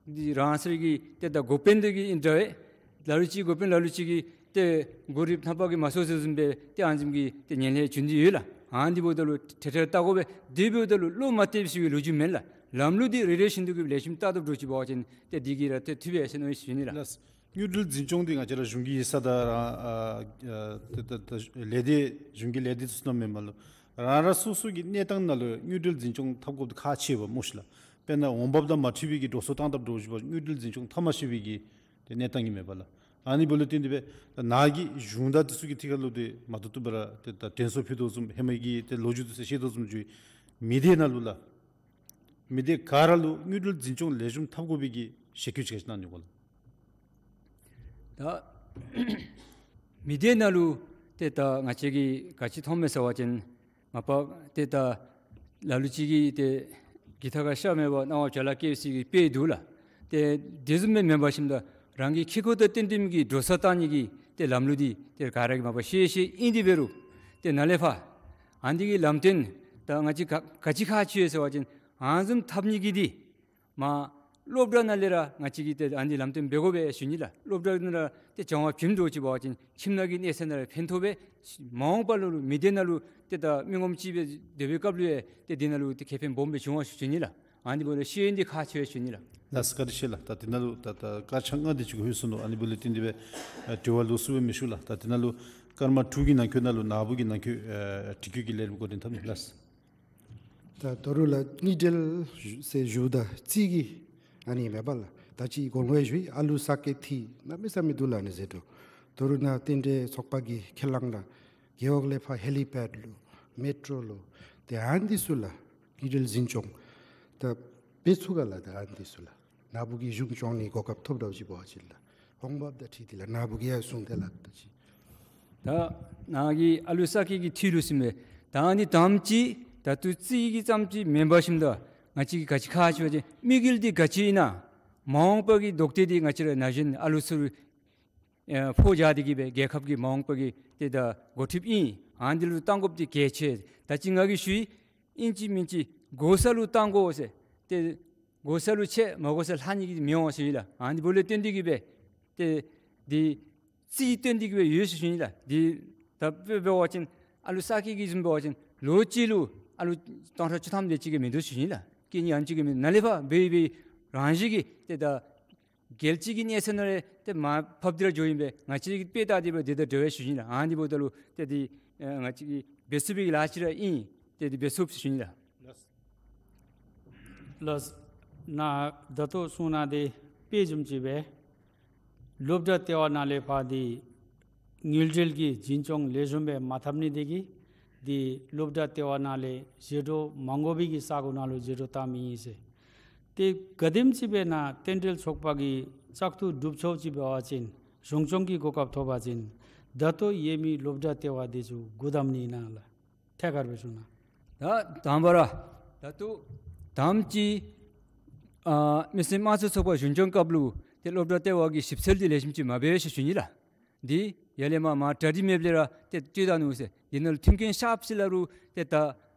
འདི་རང་སོའི་གི་ཏེ་ད་འགོ་དཔོན་འདི་གིས་ཨིན་འདྲ་བས། ལ་ལུ་ཅིག་འགོ་དཔོན་ལ་ལུ་ཅིག་གིས་ཏེ་མགོ་རིལ་ནག་པ་གིས་མ་སོར་ཟེར་བཟུམ་སྦེ་ཏེ་ཨ་ནི་བཟུམ་གྱི་ཏེ་ངན་ལྷད་བྱུང་སྟེ་ཡོད་ལགས། ཨ་ནི་འབདཝ་ད་ལུ་ཏེ་ཏེ་བལྟ་དགོ་པས། དེ་འབདཝ་ད་ལུ་བློ་མ་གཏད་པའི་ལོ་རྒྱུས་མེན་ལགས། ལམ་ལུགས་འདི་རེ་རེ་བཞིན་དུ་གི་ལེགས་ཤོམ་བལྟ་བཏུབ་འདྲཝ་ཅིག་འབད་བ་ཅིན་ཏེ་འདི་གིས་ར་ཏེ་འཐུས་པས་ཟེར་མནོ་ཡི་ཟེར་ཞུ་ནི་ལགས། ལགས། དངུལ་འབྲེལ་འཛིན་སྐྱོང་འདི་ང་བཅས་ར་གཞུང་གི་ཡིག་ཚང་དང་རང་ཨ་ཨ་ཏེ་ད་ད་ལས་སྡེ་གཞུང་གི་ལས་སྡེ་ཚུ་ནང་མེན་པ་ལུ་རང་རང་སོ་སོ་གི་གནས་སྟངས་ནང་ལུ་དངུལ་འབྲེལ་འཛིན་སྐྱོང་འཐབ་དགོཔ་འདི་ཁག་ཆེ་བས་སྨོ་ཤི་ལགས། དཔེར་ན་འོང་འབབ་དང་མ་འཁྲིལ་བའི་གི་འགྲོ་སོང་བཏང་བཏུབ་འདྲཝ་ཅིག་འབད་དངུལ་འབྲེལ་འཛིན་སྐྱོང་འཐབ་མ་ཤེས་པའི་གི་ཏེ་གནས་སྟངས་ཨིན་མས་པ་ལགས། ཨ་ནི་འབདཝ་ལས་བརྟེན་ཏེ་སྦེ་ད་ནཱ་གིས་གཞུང་དང་འདི་ཚུ་གི་ཐད་ཁར་ལུ་ཏེ་མ་ཐུབ་ཐུབ་པར་ཏེ་ད་དྲན་གསོ་ཕུལ་དོ་བཟུམ་ཧེ་མ་གི་ཏེ་ལོ་རྒྱུས་འདི་ཚུ་བཤད་དོ་བཟུམ་ཅིག་མི་སྡེ་ནང་ལུ་ལགས། མི་སྡེ་ག་ར་ལུ་དངུལ་འབྲེལ་འཛིན་སྐྱོང་ལེགས་ཤོམ་འཐབ་དགོ་པའི་གི་ཞལ་བཀོད་ཅིག་ག་ཅི་གནང་ནི་གོ་ལགས། ད་མི་སྡེ་ནང་ལུ་ཏེ་ད་ང་བཅས་ཀྱིས་ག་ཅི་མཐོངམ་མས་ཟེར་བ་ཅིན་མ་པ་ཏེ་ད་ལ་ལུ་ཅིག་གིས་ཏེ་གི་ཐ་ཁར་ཤ་མེད་པར་སྣང་བ་བྱ་ལ་སྐྱེ་ཟེར་གྱི་དཔེ་འདུག་ལགས། ཏེ་དེ་བཟུམ་སྦེ་མེན་པར་ཞིནམ་ད་རང་གི་ཁེ་ཀོ་དང་བསྟུན་བསྟུནམ་གྱི་འགྲོ་སོང་བཏང་ནི་གི་ཏེ་ལམ་ལུགས་འདི་ཏེ་ག་ར་གིས་མ་པ་ཤེས་ཤེས་ཨིན། དེ་འབད་རུང་ཏེ་ནཱ་ལས་ཕར་ཨ་ནི་གི་ལམ་སྟོན་ད་ང་བཅས་ག་ག་ཅི་ཁག་ཆེ་ཟེར་བ་ཅིན་ཨ་ནི་བཟུམ་འཐབ་ནི་གི་འདི་མ་སློབ་གྲྭ་ནང་ལས་ར་ང་བཅས་ཀྱིས་ཏེ་ཨ་ནི་ལམ་སྟོན་འབད་དགོ་པས་ཞུ་ནི་ལགས། སློབ་གྲྭ་ནང་ར་ཏེ་སྦྱང་བ་བྱིནམ་འདྲཝ་ཅིག་འབད་བ་ཅིན་ཁྱིམ་ནང་གི་གནས་ཚད་ནང་ར་ཕན་ཐོགས་པས། མ་འོངས་པ་ལུ་མི་སྡེ་ནང་ལུ་ཏེ་ད་མི་ངོམ་ཅིག་སྦེ་སྡོད་པའི་སྐབས་ལུ་ཡང་ཏེ་འདི་ནང་ལུ་ཏེ་ཁེ་ཕན་སྦོམ་སྦེ་འབྱུང་བ་ཞུ་ནི་ལགས། ཨ་ནི་འབདཝ་ལས་ཤེས་ཡོན་འདི་ཁག་ཆེ་བས་ཞུ་ནི་ལགས། ལགས་སོ་བཀའ་དྲིན་ཆེ་ལགས། ད་འདི་ནང་ལུ་ད་ད་སྐར་ཆ་ལྔ་དེ་ཅིག་ལྷོད་སོ་ནུག། ཨ་ནི་འབདཝ་ལས་བརྟེན་ཏེ་སྦེ་ཨ་དྲི་བ་ལོགས་སུ་སྦེ་མི་ཞུ་ལགས། ད་འདི་ནང་ལུ་སྐར་མ་དྲུག་གི་ནང་འཁོད་ནང་ལུ་ནཱ་བུ་གི་ནང་འཁོད་ཨ་དྲི་བཀོད་ཀྱི་ལས་རིམ་འགོ་འདྲེན་འཐབ་ནི་ལགས། ད་ད་རུང་ལགས་དངུལ་འབྲེལ་ཟེར་ཞུཝ་ད་རྩིས་ཀྱི་ཨ་ནི་མེན་པ་ལགས། ད་ཅི་གོང་ལུ་ཡང་ཞུ་ཡི། ཨ་ལུ་ས་ཀེ་ཐི་གནམ་མེད་ས་མེད་འདུག་ལགས། ཨ་ནི་ཟེར་དོ། ད་རུང་ནཱ་རྟེན་འབྲེལ་ཚོགས་པ་གིས་ཁས་བླངས་ལགས། རྒེད་འོག་ལས་ཕར་ཧེ་ལི་པེཌ་ལུ་མེ་ཊོ་ལུ་ཏེ་ཨ་ནི་འདི་ཚུ་ལགས་དངུལ་འབྲེལ་འཛིན་སྐྱོང་ད་འབད་ཚུགས་ག་ལགས། ད་ཨ་ནི་འདི་ཚུ་ལགས། ནཱ་བུ་གིས་གཞུང་སྐྱོང་ནི་གོ་སྐབས་ཐོབ་དོ་ཅིག་འབད་བ་ཅིན་ལགས། ཧོང་བབ་དང་འཁྲིལ་ཏེ་ལགས། ནཱ་བུ་གིས་ཡང་གསུང་ཏེ་ལགས། ད་ཅི། ད་ནཱ་གི་ཨ་ལུ་ས་ཀི་གི་ཐིག་ལུ་ཟེར་མི་ད་ནི་དམ་ཅིག་ད་ལྟོ་རྩིས་ཀྱི་ཙམ་ཅིག་མེན་པར་ཞིནམ་ད་ང་བཅས་ཀྱིས་ག་ཅི་ཁག་ཆེ་བ་ཅིན་དམིགས་ཡུལ་འདི་ག་ཅི་ཨིན་ན། མ་འོངས་པ་གི་ལྡོག་སྟེ་འདི་ང་བཅས་ར་ན་གཞོན་ཨ་ལུ་ཚུ་ཨེ་ཕོ་རྒྱས་འདི་གིས་སྦེ་རྒྱལ་ཁབ་ཀྱི་མ་འོངས་པ་གི་ཏེ་ད་འགོ་ཁྲིདཔ་ཨིན། ཨ་ནི་འདི་ལུ་བཏང་དགོཔ་འདི་གལ་ཆེ། ད་ཅི་ང་གིས་ཞུ་ཡི། ཨིན་ཅི་མིན་ཅི་དགོ་ས་ལུ་བཏང་དགོ་ཟེར། ཏེ་དགོ་ས་ལུ་ཆད་མ་དགོ་ས་ལྷག་ནི་གི་མི་འོང་ཟེར་ཞུ་ཡི་ལགས། ཨ་ནི་འབདཝ་ལས་བརྟེན་འདི་གིས་སྦེ་ཏེ་འདི་རྩིས་བརྟེན་འདི་གིས་སྦེ་ཡོད་ཟེར་ཞུ་ཡི་ལགས། འདི་ད་དཔེ་འབད་བ་ཅིན་ཨ་ལུ་ས་ཀི་གི་བཟུམ་འབད་བ་ཅིན་ལོ་གཅིག་ལུ་ཨ་ལུ་སྟོང་ཕྲག་བཅུ་ཐམ་དེ་ཅིག་གི་མིན་འདུག་ཟེར་ཞུ་ཡི་ལགས། སྐྱེ་ནི་ཡང་ཅིག་གི་མིན་ནཱ་ལས་ཕར་འབད་འབད་རང་བཞིན་གྱིས་ཏེ་ད་རྒྱལ་སྤྱི་གི་གནས་ཚད་ནང་ལས་ཏེ་མར་ཕབ་སྟེ་ར་འགྱོཝ་ཨིན་པས། ང་བཅས་ཀྱིས་དཔེ་བལྟ་སྟེ་འབད་དེ་ད་འགྱོ་བས་ཟེར་ཞུ་ཡི་ལགས། ཨ་ནི་འབདཝ་ད་ལུ་ཏེ་འདི་ཨེ་ང་བཅས་ཀྱིས་འབད་ཚུགས་པའི་ལཱ་ཅིག་ར་ཨིན། ཏེ་འདི་འབད་ཚུགས་ཟེར་ཞུ་ཡི་ལགས། ལགས། ལགས། ནཱ་ད་ལྟོ་གསུང་གནང་དེ་དཔེ་བཟུམ་ཅིག་སྦེ་སློབ་གྲྭ་ལྟེ་བ་ནང་ལས་ཕར་འདི་དངུལ་འབྲེལ་གྱི་འཛིན་སྐྱོང་ལེགས་ཤོམ་སྦེ་མ་འཐབ་ནི་དེ་གིས་འདི་སློབ་གྲྭ་ལྟེ་བ་ནང་ལས་ཟད་འགྲོ་མ་དགོ་པའི་གི་ས་གོ་ནང་ལུ་ཟད་འགྲོ་བཏང་མི་ཨིན་ཟེར། ཏེ་ག་དེམ་ཅིག་སྦེ་ནཱ་རྟེན་འབྲེལ་ཚོགས་པ་གིས་བཙག་འཐུ་གྲུབ་ཚརཝ་ཅིག་འབད་བ་ཅིན་གཞུང་སྐྱོང་གི་གོ་སྐབས་ཐོབ་པ་ཅིན་ད་ལྟོ་ཡོད་མི་སློབ་གྲྭ་ལྟེ་བ་དེ་ཚུ་སྒོ་བསྡམ་ནི་ཨིན་ན་ལགས། ཐད་ཀར་སྦེ་ཞུ་ན། ད་དང་པ་ར་ད་ལྟོ་དམ་ཅིག་ཨ་མི་སེར་དམངས་གཙོའི་ཚོགས་པ་གཞུང་སྐྱོང་སྐབས་ལུ་ཏེ་སློབ་གྲྭ་ལྟེ་བ་གི་ཞིབ་འཚོལ་འདི་ལེགས་ཤོམ་ཅིག་མ་འབད་ཟེར་ཞུ་ནི་ལགས། འདི་ཡར་ལས་མར་མར་གྲ་སྒྲིག་མེདཔ་ལས་ར་ཏེ་སྤྲོད་ད་ནུག་ཟེར། འདི་ནང་ལུ་མཐུན་རྐྱེན་ཤར་ཅིག་སླབ་རུང་ཏེ་ད་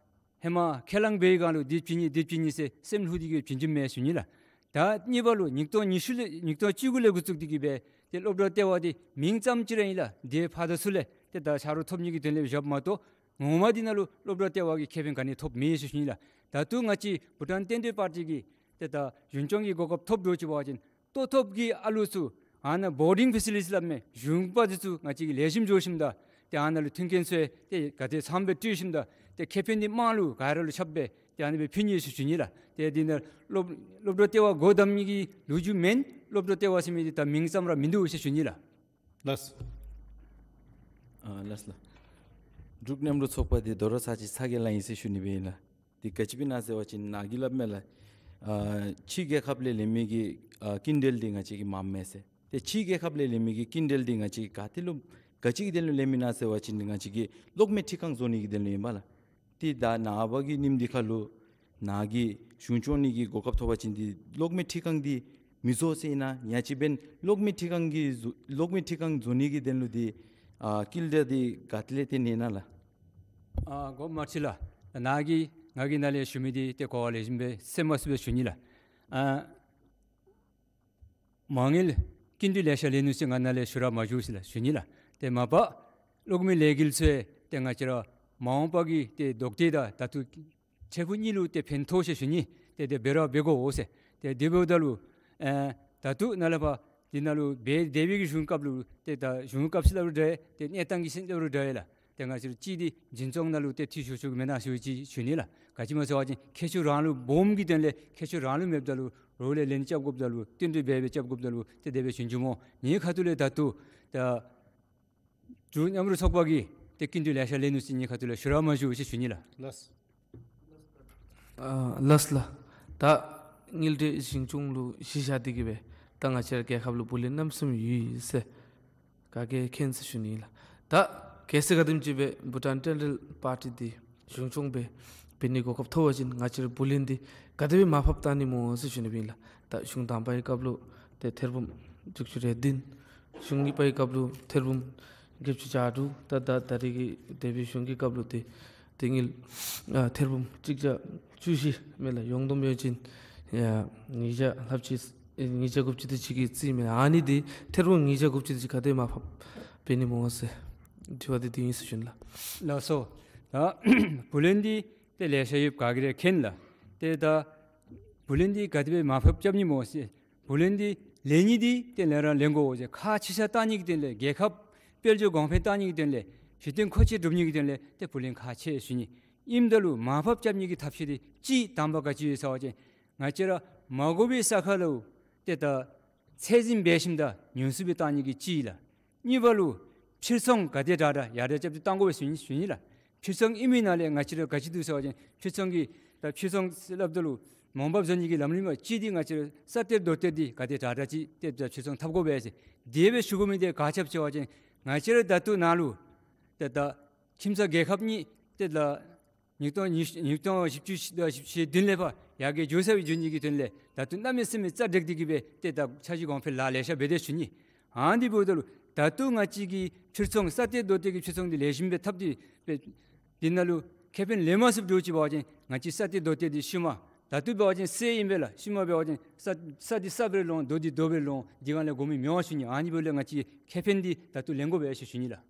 ཧེ་མ་ཁས་བླངས་འབད་བའི་སྒང་ལུ་འདི་བྱིན་ནི་འདི་བྱིན་ནི་ཟེར་སེམས་ལྷོད་དེ་གིས་བྱིན་རྒྱུ་མེད་ཟེར་ཞུ་ནི་ལགས། ད་གཉིས་པ་ལུ་ཉིས་སྟོང་ཉི་ཤུ་ལས་ཉིས་སྟོང་བཅུ་དགུ་ལས་འགོ་བཙུགས་ཏེ་གིས་སྦེ་ཏེ་སློབ་གྲྭ་ལྟེ་བ་འདི་མིང་ཙམ་ཅིག་ར་ཨིན་ལགས། འདི་ཕར་དང་ཚུར་ལས་ཏེ་ད་ཆ་རོགས་ཐོབ་ནི་གི་དོན་ལས་བཞགཔ་མ་གཏོགས་ངོ་མ་འདི་ནང་ལུ་སློབ་གྲྭ་ལྟེ་བ་གིས་ཁེ་ཕན་ག་ནི་ཐོབ་མེད་ཟེར་ཞུ་ནི་ལགས། ད་ལྟོ་ང་བཅས་བྷུ་ཊཱན་བསྟན་འགྲོའི་པར་ཊི་གིས་ཏེ་ད་གཞུང་སྐྱོང་གི་གོ་སྐབས་ཐོབ་འགྱོ་ཅི་འབད་བ་ཅིན་ལྟོ་ཐོབ་ཀྱི་ཨ་ལུ་ཚུ་ཨ་ནཱ་བོར་ཌིང་ཕེ་སི་ལི་ཊི་སླབ་མི་གཞུང་པ་འདི་ཚུ་ང་བཅས་ཀྱིས་ལེགས་ཤོམ་འགྱོ་ཞིནམ་ད་ཏེ་ཨ་ནཱ་ལུ་མཐུན་རྐྱེན་ཚུ་ཏེ་ག་དེ་ཚངམ་སྦེ་སྤྲོད་ཞིནམ་ད་ཏེ་ཁེ་ཕན་འདི་དམངས་ལུ་ག་ར་ལུ་ཁྱབ་སྦེ་ཏེ་ཨ་ནི་སྦེ་ཕུལ་ནི་ཟེར་ཞུ་ནི་ལགས། ཏེ་འདི་ནང་སློབ་སློབ་གྲྭ་ལྟེ་བ་སྒོ་བསྡམ་ནི་གི་ལོ་རྒྱུས་མེན། སློབ་གྲྭ་ལྟེ་བ་ཟེར་མི་འདི་ད་མིང་ཙམ་ར་མིན་འདུག་ཟེར་ཞུ་ནི་ལགས། ལགས། ཨ་ལགས་ལགས། འབྲུག་མཉམ་རུབ་ཚོགས་པ་འདི་དོ་རུང་ཚར་གཅིག་ཚ་གྱང་ལང་ཡི་ཟེར་ཞུ་ནི་སྦེ་ཨིན་ལགས། འདི་ག་ཅི་སྦེ་ཨིན་ན་ཟེར་བ་ཅིན་ནཱ་གིས་སླབ་མས་ལགས། ཨ་ཕྱི་རྒྱལ་ཁབ་ལས་ལེན་མི་གི་ཨ་སྐྱིན་འགྲུལ་འདི་ང་བཅས་ཀྱིས་མངམ་མས་ཟེར། ཏེ་ཕྱི་རྒྱལ་ཁབ་ལས་ལེན་མི་གི་སྐྱིན་འགྲུལ་འདི་ང་བཅས་ཀྱིས་ག་ཏེ་ལུ་ག་ཅི་གི་དོན་ལུ་ལེནམ་ཨིན་ན་ཟེར་བ་ཅིན་ང་བཅས་ཀྱི་གློག་མེ་འཕྲུལ་ཁང་བཟོ་ནི་གི་དོན་ལུ་ཨིན་པས་ལགས། ཏེ་ད་ནངས་པ་གི་ཉིནམ་འདི་ཁར་ལུ་ནཱ་གིས་གཞུང་སྐྱོང་ནི་གི་གོ་སྐབས་ཐོབ་པ་ཅིན་འདི་གློག་མེ་འཕྲུལ་ཁང་འདི་མི་བཟོ་ཟེར་ཨིན་ན་ཡང་ཅིན་འབདན་གློག་མེ་འཕྲུལ་ཁང་གི་བཟོ་གློག་མེ་འཕྲུལ་ཁང་བཟོ་ནི་གི་དོན་ལུ་འདི་ཨ་སྐྱིན་འགྲུལ་འདི་ག་ཏེ་ལས་ཏེ་ལེན་ན་ལགས། ཨ་དགོངསམ་མ་ཁྲེལ་ལགས། ནཱ་གིས་ང་གིས་ནཱ་ལས་ཞུ་མི་འདི་ཏེ་གོ་བ་ལེགས་ཤོམ་སྦེ་གསན་མ་ཚུགས་པས་ཞུ་ནི་ལགས། ཨ་མ་དངུལ་སྐྱིན་འགྲུལ་ལེ་ཤ་ལེན་ནུག་ཟེར་ང་ནཱ་ལས་ཞུ་ར་མ་ཞུ་ཟེར་ལགས་ཞུ་ནི་ལགས། ཏེ་མ་པ་གློག་མེ་ལས་འགུལ་ཚུ་ཏེ་ང་བཅས་ར་མ་འོངས་པ་གི་ཏེ་ལྡོག་སྟེ་ད་ད་ལྟོ་འཕྲལ་ཕུགས་གཉིས་ལུ་ཏེ་ཕན་ཐོགས་ཟེར་ཞུ་ནི། ཏེ་དེ་འབད་ར་འབད་དགོ་འོང་ཟེར། ཏེ་དེ་འབདཝ་ད་ལུ་ཨེ་ད་ལྟོ་ནཱ་ལས་ཕར་འདི་ནང་ལུ་འབད་སྡོད་པའི་གི་གཞུང་སྐབས་ལུ་ཏེ་ད་གཞུང་སྐབས་སུ་སླབ་རུང་འདྲ་ཡི། ཏེ་གནས་སྟངས་ཀྱི་ཤེས་སླབ་རུང་འདྲ་ཡི་ལགས། ཏེ་ང་བཅས་ར་གཅིག་འདི་འཛིན་སྐྱོང་ནང་ལུ་ཏེ་འཐུས་ཤོར་ཤོར་གྱི་མེན་ན་ཟེར་ཅིག་ཞུ་ནི་ལགས། ག་ཅི་སྨོ་ཟེར་བ་ཅིན་ཁྱད་ཆོས་རང་ལུ་སྦོམ་གྱི་དོན་ལས་ཁྱད་ཆོས་རང་ལུ་མེདཔ་ད་ལུ་རོགས་ལས་ལེན་རྐྱབ་དགོཔ་ད་ལུ་བསྟུན་གྲོས་འབད་འབད་རྐྱབ་དགོཔ་ད་ལུ་ཏེ་དེ་སྦེ་བྱུང་བྱུངམ་འོང་། ངེའི་ཁ་ཐུག་ལས་ད་ལྟོ་ད་འབྲུག་མཉམ་རུབ་ཚོགས་པ་གིས་ཏེ་སྐྱིན་འགྲུལ་ལེ་ཤ་ལེན་ནུག་ཟེར་ངེའི་ཁ་ཐུག་ལས་ཞུ་ར་མ་ཞུ་ཟེར་ཞུ་ནི་ལགས། ལགས། ཨ་ལགས་ལགས། ད་དངུལ་འབྲེལ་གཞུང་སྐྱོང་ལུ་གཞི་བཞག་སྟེ་གིས་སྦེ་ད་ང་བཅས་ར་རྒྱལ་ཁབ་ལུ་བུ་ལོན་གནམ་མེད་ས་མེད་ཡོད་ཟེར་ག་གིས་མཁྱེན་ཟེར་ཞུ་ནི་ལགས། ད་གལ་སྲིད་ག་དེམ་ཅིག་སྦེ་བྷུ་ཊཱན་ཊེན་ཌལ་པར་ཊི་འདི་གཞུང་སྐྱོང་སྦེ་འབད་ནི་གོ་སྐབས་ཐོབ་པ་ཅིན་ང་བཅས་ར་བུ་ལོན་འདི་ག་དེ་སྦེ་མར་ཕབ་བཏང་ནི་སྨོ་ཟེར་ཞུ་ནི་སྦེ་ཨིན་ལགས། ད་གཞུང་དང་པའི་སྐབས་ལུ་ཏེ་ཐེར་འབུམ་དྲུག་ཅུ་རེ་བདུན། གཞུང་གཉིས་པའི་སྐབས་ལུ་ཐེར་འབུམ་བརྒྱད་ཅུ་གྱ་དྲུག། ད་ད་ད་རེས་ཀྱི་འདས་པའི་གཞུང་གི་སྐབས་ལུ་ཏེ་དེ་དངུལ་ཨ་ཐེར་འབུམ་གཅིག་བརྒྱ་བཅུ་བཞི་མས་ལགས། ཡོངས་བསྡོམས་ཡོད་ཅིན་ཨ་ཉིས་བརྒྱ་ལྷགཔ་ཅིག་ཨེ་ཉིས་བརྒྱ་དགུ་བཅུ་དེ་ཅིག་གི་རྩིས་མས། ཨ་ནི་འདི་ཐེར་འབུམ་ཉིས་བརྒྱ་དགུ་བཅུ་དེ་ཅིག་ག་དེ་མར་ཕབ་འབད་ནི་སྨོ་ཟེར་དྲི་བ་འདི་འདི་ཨིན་ཟེར་ཞུ་ནི་ལགས། ལགས་སོ། ད་བུ་ལོན་འདི་ཏེ་ལེ་ཤ་ཡོདཔ་ག་གིས་ར་མཁྱེན་ལགས། ཏེ་ད་བུ་ལོན་འདི་ག་དེ་སྦེ་མར་ཕབ་རྐྱབ་ནི་སྨོ་ཟེར། བུ་ལོན་འདི་ལེན་ནི་འདི་ཏེ་ལེན་ར་ལེན་དགོ་ཟེར། ཁག་ཆེ་ས་བཏང་ནི་གི་དོན་ལས་རྒྱལ་ཁབ་དཔལ་འབྱོར་གོང་འཕེལ་བཏང་ནི་གི་དོན་ལས་གཞི་རྟེན་མཁོ་ཆས་སྒྲུབ་ནི་གི་དོན་ལས་ཏེ་བུ་ལོན་ཁག་ཆེ་ཟེར་ཞུ་ནི། ཨིནམ་ད་ལུ་མར་ཕབ་རྐྱབ་ནི་གི་ཐབས་ཤེས་འདི་གཅིག་དང་པ་ག་ཅི་ཡོད་ཟེར་བ་ཅིན་ང་བཅས་ར་མ་དགོ་པའི་ས་ཁར་ལུ་ཏེ་ད་ཚད་འཛིན་འབད་ཞིནམ་ད་ཉུང་སུ་སྦེ་བཏང་ནི་གི་གཅིག་ལགས། གཉིས་པ་ལུ་ཕྱིར་ཚོང་ག་དེ་དྲག་དྲག་ཡར་དྲག་རྐྱབ་སྟེ་བཏང་དགོ་པས་ཟེར་ཞུ་ནི་ཞུ་ནི་ལགས། ཕྱིར་ཚོང་ཨིན་མི་ནང་ལས་ང་བཅས་ར་ག་ཅི་འདུག་ཟེར་བ་ཅིན་ཕྱིར་ཚོང་གི་ད་ཕྱིར་ཚོང་ཟེར་སླབ་ད་ལུ་ མ་འོངས་པ་བཟོ་ནི་གི་ལམ་རིམ་ཅིག་འདི་ང་བཅས་ར་ས་གཏེར་རྡོ་གཏེར་འདི་ག་དེ་དྲག་དྲག་ཅིག་གཏེར་དང་ཕྱིར་ཚོང་འཐབ་དགོ་པས་ཟེར། དེ་སྦེ་ཞུ་དགོ་མི་འདི་ག་ཅི་སྦེ་ཟེར་བ་ཅིན་ང་བཅས་ར་ད་ལྟོ་ནཱ་ལུ་ཏེ་ད་ཁྱིམ་ཚང་རྒྱལ་ཁབ་གཉིས་ཏེ་ད་ཉིས་སྟོང་ཉི་ཉིས་སྟོང་བཞི་བཅུ་ཞིབ་དང་བཞི་བཅུ་ཞེ་བདུན་ལས་ཕར་ཡར་རྒྱས་འགྱོ་ཚར་བའི་བརྗོད་ནི་གི་དོན་ལས་ད་ལྟོ་གནམ་མེད་ས་མེད་རྩ་འགྲིག་སྟེ་གི་སྦེ་ཏེ་ད་འཆར་གཞི་གོང་འཕེལ་ལཱ་ལེ་ཤ་འབད་དེ་ཞུ་ནི། ཨ་ནི་འབདཝ་ད་ལུ་ད་ལྟོ་ང་བཅས་ཀྱི་ཕྱིར་ཚོང་ས་གཏེར་རྡོ་གཏེར་གྱི་ཕྱིར་ཚོང་འདི་ལེགས་ཤོམ་སྦེ་འཐབ་སྟེ་སྦེ་འདི་ནང་ལུ་ཁེ་ཕན་ལེན་མ་ཚུགསཔ་འགྱོ་ཅི་འབད་བ་ཅིན་ང་བཅས་ས་གཏེར་རྡོ་གཏེར་འདི་ཤུལ་མ་ད་ལྟོ་འབད་བ་ཅིན་གསེར་ཨིན་པས་ལགས། ཤུལ་མ་འབད་བ་ཅིན་ས་ས་འདི་ས་སྦེ་ར་ལོང་རྡོ་འདི་རྡོ་སྦེ་ར་ལོང་འདི་ག་ལས་དགོ་མི་མེད་པ་ཞུ་ནི། ཨ་ནི་འབདཝ་ལས་ང་བཅས་ཁེ་ཕན་འདི་ད་ལྟོ་ལེན་དགོ་པས་ཞུ་ཞུ་ནི་ལགས།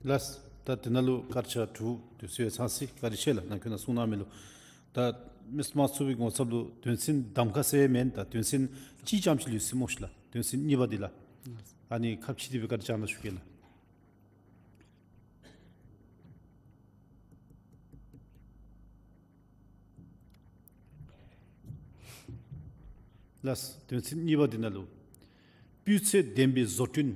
ལགས། ད་དེ་ནང་ལུ་སྐར་ཆ་དྲུག་དུས་ཚོད་ཚང་སོ་ཡི། བཀའ་དྲིན་ཆེ་ལགས། ནཱ་གུ་ན་གསུང་གནང་མི་ལུ། ད་མི་དམངས་ཚུ་གི་ངོ་ཚབ་ལུ་དོན་ཚན་གདམ་ཁ་ཟེར་མེན། ད་དོན་ཚན་གཅིག་ཙམ་ཅིག་ལུས་སོ་སྨོ་ཤིག་ལགས། དོན་ཚན་གཉིས་པ་འདི་ལགས། ཨ་ནི་ཁ་ཕྱེ་སྟེ་སྦེ་བཀའ་དྲིན་བསྐྱང་གནང་ཞུ་གེ་ལགས། ལགས། དོན་ཚན་གཉིས་པ་འདི་ནང་ལུ་སྤུས་ཚད་ལྡན་པའི་བཟོ་སྐྲུན།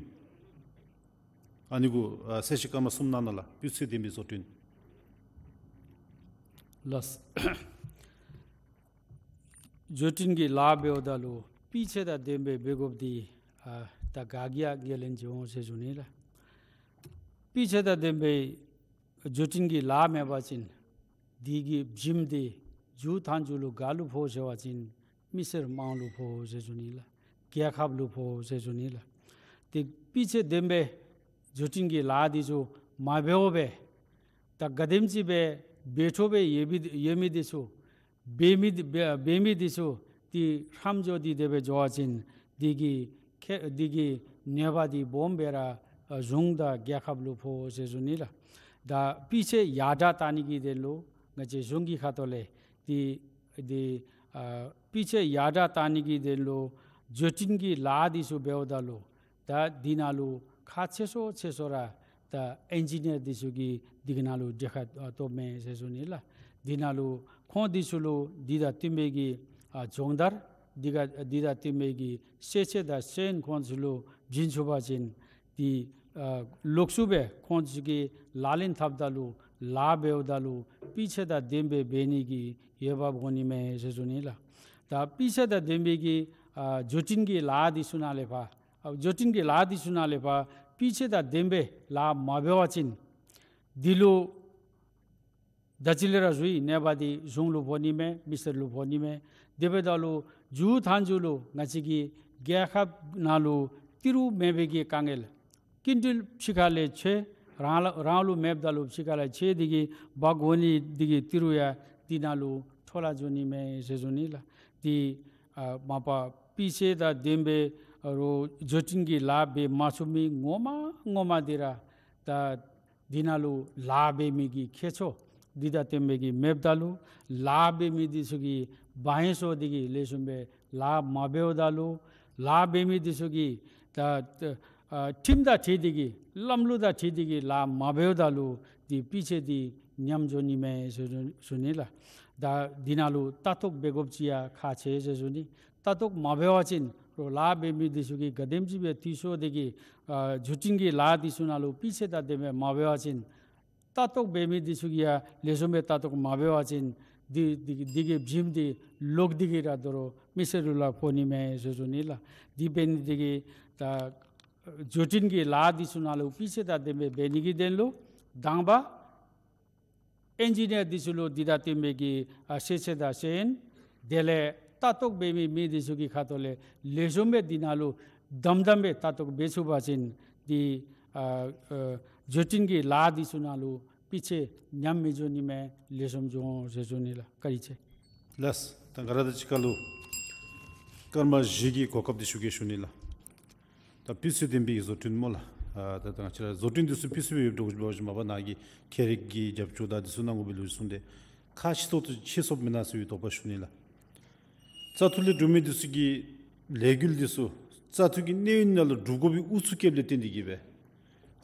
ཨ་ནི་གུ་ཨ་གསལ་བཤད་སྐར་མ་གསུམ་གནང་གནང་ལགས། སྤུས་ཚད་ལྡན་པའི་བཟོ་སྐྲུན། ལགས། བཟོ་སྐྲུན་གྱི་ལཱ་འབདཝ་ད་ལུ་སྤུས་ཚད་དང་ལྡན་པའི་འབད་དགོཔ་འདི་ཨ་ད་ག་གིས་ཡང་ངོས་ལེན་བྱུང་འོང་ཟེར་ཞུ་ནི་ལགས། སྤུས་ཚད་དང་ལྡན་པའི་བཟོ་སྐྲུན་གྱི་ལཱ་མེད་པ་ཅིན་དེ་གི་བྱེམས་འདི་མཇུག་མཐའ་མཇུག་ལུ་ག་ལུ་ཕོག་ཟེར་བ་ཅིན་མི་སེར་དམངས་ལུ་ཕོག་ཟེར་ཞུ་ནི་ལགས། རྒྱལ་ཁབ་ལུ་ཕོག་ཟེར་ཞུ་ནི་ལགས། ཏེ་སྤུས་ཚད་ལྡན་པའི་བཟོ་སྐྲུན་གྱི་ལཱ་འདི་ཚུ་མ་འབདཝ་སྦེ་ད་ག་དེམ་ཅིག་སྦེ་འབད་འཕྲོ་སྦེ་ཡོད་མི་ཡོད་མི་འདི་ཚུ་འབད་མི་འདི་འབད་འབད་མི་འདི་ཚུ་ཏེ་ཧྲམ་འགྱོ་སྟེ་དེ་སྦེ་འགྱོ་བ་ཅིན་དེ་གིས་ཁེ་དེ་གི་ནུས་པ་འདི་སྦོམ་སྦེ་ར་ཨ་གཞུང་དང་རྒྱལ་ཁབ་ལུ་ཕོག་ཟེར་ཞུ་ནི་ལགས། ད་སྤུས་ཚད་ཡར་དྲག་བཏང་ནི་གི་དོན་ལུ་ང་བཅས་གཞུང་གི་ཁ་ཐུག་ལས་ཏེ་ཏེ་ཨ་སྤུས་ཚད་ཡར་དྲག་བཏང་ནི་གི་དོན་ལུ་བཟོ་སྐྲུན་གྱི་ལཱ་འདི་ཚུ་འབདཝ་ད་ལུ་ད་འདི་ནང་ལུ་ཁག་ཆེ་ཤོས་ཆེ་ཤོས་ར་ད་ཨིན་ཇི་ནིར་འདི་ཚུ་གིས་འདི་གི་ནང་ལུ་གྲལ་ཁར་ཨ་གཏོགས་མས་ཟེར་ཞུ་ནི་ལགས། འདི་ནང་ལུ་ཁོང་འདི་ཚུ་ལུ་འདི་དང་བསྟུན་པའི་གི་ཨ་སྦྱོང་བརྡར་འདི་ག་འདི་དང་བསྟུན་པའི་གི་ཤེས་ཚད་དང་ཤེས་ཡོན་ཁོང་ཚུ་ལུ་བྱིན་ཚུགས་པ་ཅིན་འདི་ཨ་ལོགས་སུ་སྦེ་ཁོང་ཚུ་གིས་ལག་ལེན་འཐབ་ད་ལུ་ལཱ་འབདཝ་ད་ལུ་སྤུས་ཚད་དང་ལྡན་པའི་འབད་ནི་གི་འོས་འབབ་འོང་ནི་མས་ཟེར་ཞུ་ནི་ལགས། ད་སྤུས་ཚད་དང་ལྡན་པའི་གི་ཨ་བཟོ་སྐྲུན་གྱི་ལཱ་འདི་ཚུ་ནང་ལས་ཕར་ཨ་བཟོ་སྐྲུན་གྱི་ལཱ་འདི་ཚུ་ནང་ལས་ཕར་སྤུས་ཚད་དང་ལྡན་པའི་ལཱ་མ་འབད་བ་ཅིན་འདི་ལུ་ད་ཅི་ལས་ར་ཞུ་ཡི། ནུས་པ་འདི་གཞུང་ལུ་ཕོག་ནི་མས། མི་སེར་ལུ་ཕོག་ནི་མས། དེ་འབདཝ་ད་ལུ་མཇུག་མཐའ་མཇུག་ལུ་ང་བཅས་ཀྱི་རྒྱལ་ཁབ་ནང་ལུ་ཏི་རུ་མེད་པའི་གི་དཀའ་ངལ། ཀུན་ཏུ་ཕྱི་ཁ་ལས་ཆད། རང་ལ་རང་ལུ་མེདཔ་ད་ལུ་ཕྱི་ཁ་ལས་ཆད་དེ་གིས་འབག་འོང་ནི་དེ་གི་ཏི་རུ་ཡང་འདི་ནང་ལུ་འཕྲོ་བརླག་འགྱོ་ནི་མས་ཟེར་ཞུ་ནི་ལགས། འདི་ཨ་མ་པ་སྤུས་ཚད་དང་ལྡན་པའི་ཨ་རོགས་བཟོ་སྐྲུན་གྱི་ལཱ་འབད་མ་ཚུགས་མི་ངོ་མ་ངོ་མ་འདི་ར་ད་འདི་ནང་ལུ་ལཱ་འབད་མི་གི་ཁྱད་ཆོས་འདི་དང་བསྟུན་པའི་གི་མེདཔ་ད་ལུ་ལཱ་འབད་མི་འདི་ཚུ་གིས་བ་ཡན་སོང་དེ་གིས་ལེགས་ཤོམ་སྦེ་ལཱ་མ་འབདཝ་ད་ལུ་ལཱ་འབད་མི་འདི་ཚུ་གིས་ད་ཨ་ཁྲིམས་དང་འཁྲིལ་ཏེ་གིས་ལམ་ལུགས་དང་འཁྲིལ་ཏེ་གིས་ལཱ་མ་འབདཝ་ད་ལུ་འདི་སྤུས་ཚད་འདི་ཉམས་འགྱོ་ནི་མས་ཟེར་ཞུ་ནི་ལགས། ད་འདི་ནང་ལུ་ལྟ་རྟོག་འབད་དགོཔ་ཅིག་ཡང་ཁག་ཆེ་ཟེར་ཞུ་ནི། ལྟ་རྟོག་མ་འབད་བ་ཅིན་རོགས་ལཱ་འབད་མི་འདི་ཚུ་གིས་ག་དེམ་ཅིག་སྦེ་འཐུས་ཤོར་དེ་གིས་ཨ་བཟོ་སྐྲུན་གྱི་ལཱ་འདི་ཚུ་ནང་ལུ་སྤུས་ཚད་དང་ལྡན་པའི་མ་འབད་བ་ཅིན་ལྟ་རྟོག་འབད་མི་འདི་ཚུ་གིས་ཡང་ལེགས་ཤོམ་སྦེ་ལྟ་རྟོག་མ་འབད་བ་ཅིན་འདི་འདི་འདི་གི་བྱེམས་འདི་ལོག་སྟེ་གིས་ར་དོ་རུང་མི་སེར་ལུ་ལ་ཕོག་ནི་མས་ཟེར་ཞུ་ནི་ལགས། འདི་འབད་ནི་དེ་གིས་ད་བཟོ་སྐྲུན་གྱི་ལཱ་འདི་ཚུ་ནང་ལུ་སྤུས་ཚད་དང་ལྡན་པའི་འབད་ནི་གི་དོན་ལུ་དང་པ་ཨིན་ཇི་ནི་ཡར་འདི་ཚུ་ལུ་འདི་དང་བསྟུན་པའི་གི་ཨ་ཤེས་ཚད་དང་ཤེས་ཡོན། དེ་ལས་ལྟ་རྟོག་འབད་མི་མི་འདི་ཚུ་གི་ཁ་ཐུག་ལས་ལེགས་ཤོམ་སྦེ་འདི་ནང་ལུ་དམ་དམ་སྦེ་ལྟ་རྟོག་འབད་ཚུགས་པ་ཅིན་འདི་ཨ་ཨ་བཟོ་སྐྲུན་གྱི་ལཱ་འདི་ཚུ་ནང་ལུ་སྤུས་ཚད་ཉམས་མི་འགྱོ་ནི་མས། ལེགས་ཤོམ་འགྱོ་འོང་ཟེར་ཞུ་ནི་ལགས། བཀའ་དྲིན་ཆེ། ལགས། ད་ག་ར་དང་གཅིག་ཁར་ལུ་སྐར་མ་བཞི་གི་གོ་སྐབས་འདི་ཞུ་གེ་ཞུ་ནི་ལགས། ད་སྤུས་ཚད་ལྡན་པའི་བཟོ་སྐྲུན་སྨོ་ལགས། ཨ་ད་ད་ང་བཅས་ར་བཟོ་སྐྲུན་འདི་ཚུ་སྤུས་ཚད་ཡོདཔ་འདྲཝ་ཅིག་འབད་བ་ཅིན་མ་པ་ནཱ་གི་ཁྱད་རིག་གི་རྒྱབ་སྐྱོར་དང་འདི་ཚུ་གནང་དགོ་པའི་ལུགས་གསུངས་ཏེ་ཁག་ཆེ་ཏོག་ཏོ་ཆེ་སོངམ་མེན་ན་ཟེར་བའི་དོགས་པ་ཞུ་ནི་ལགས། བཙག་འཐུ་ལས་གྲུབ་མི་འདི་ཚུ་གི་ལས་འགུལ་འདི་ཚུ་བཙག་འཐུ་གི་གནས་ཡུན་ནང་ལུ་སྒྲུབ་དགོ་པའི་ཨུ་ཚུགས་བསྐྱེདཔ་ལས་བརྟེན་ཏེ་གིས་སྦེ་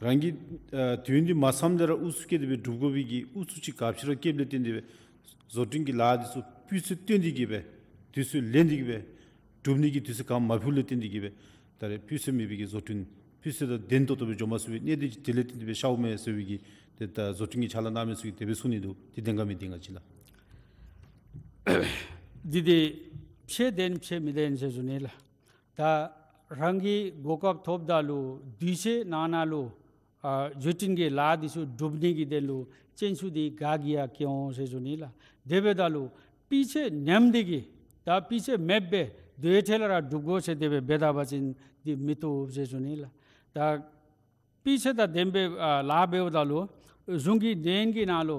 རང་གི་ཨ་དུས་ཡུན་འདི་མ་ཚངམ་ལས་ར་ཨུ་ཚུགས་བསྐྱེད་དེ་སྦེ་སྒྲུབ་དགོ་པའི་གི་ཨུ་ཚུགས་ཅིག་ག་ཅི་ར་བསྐྱེདཔ་ལས་བརྟེན་ཏེ་སྦེ་བཟོ་སྐྲུན་གྱི་ལཱ་འདི་ཚུ་སྤུས་ཚད་བཏོན་ཏེ་གིས་སྦེ་དུས་ཚོད་ལེན་ཏེ་གིས་སྦེ་སྒྲུབ་ནི་གི་དུས་ཚོད་གང་མ་ཕོགཔ་ལས་བརྟེན་ཏེ་གིས་སྦེ་ད་རེས་སྤུས་ཚད་མེད་པའི་གི་བཟོ་སྐྲུན་སྤུས་ཚད་དང་ལྡན་ཏོག་ཏོ་སྦེ་འགྱོ་མ་ཚུགས་པའི་གནད་དོན་ཅིག་དེ་ལས་བརྟེན་ཏེ་སྦེ་ཤརཝ་མས་ཟེར་བའི་གི་ཏེ་ད་བཟོ་སྐྲུན་གྱི་ཕྱག་ལཱ་གནང་མི་ཚུ་གིས་དེ་སྦེ་གསུང་ནི་འདུག། དེ་བདེན་ག་མི་བདེན་ག་ཅིག་ལགས། འདི་འདི་ཕྱེ་བདེན་ཕྱེ་མི་བདེན་ཟེར་ཞུ་ནི་ལགས། ད་རང་གི་གོ་སྐབས་ཐོབ་ད་ལུ་དུས་ཚོད་ནང་ན་ལུ་ཨ་བརྒྱུད་འཕྲིན་གྱི་ལཱ་འདི་ཚུ་སྒྲུབ་ནི་གི་དོན་ལུ་སྤྱན་ཟུར་འདི་ག་གིས་ཡང་བཀལ་འོང་ཟེར་ཞུ་ནི་ལགས། དེ་འབདཝ་ད་ལུ་སྤུས་ཚད་ཉམས་ཏེ་གིས་ད་སྤུས་ཚད་མེདཔ་སྦེ་དེ་འཕྲལ་ར་སྒྲུབ་དགོ་ཟེར་དེ་སྦེ་འབད་ད་པ་ཅིན་འདི་མི་བཏུབ་ཟེར་ཞུ་ནི་ལགས། ད་སྤུས་ཚད་དང་ལྡནམ་སྦེ་ཨ་ལཱ་འབདཝ་ད་ལུ་གཞུང་གི་ནང་གི་ནང་ལུ་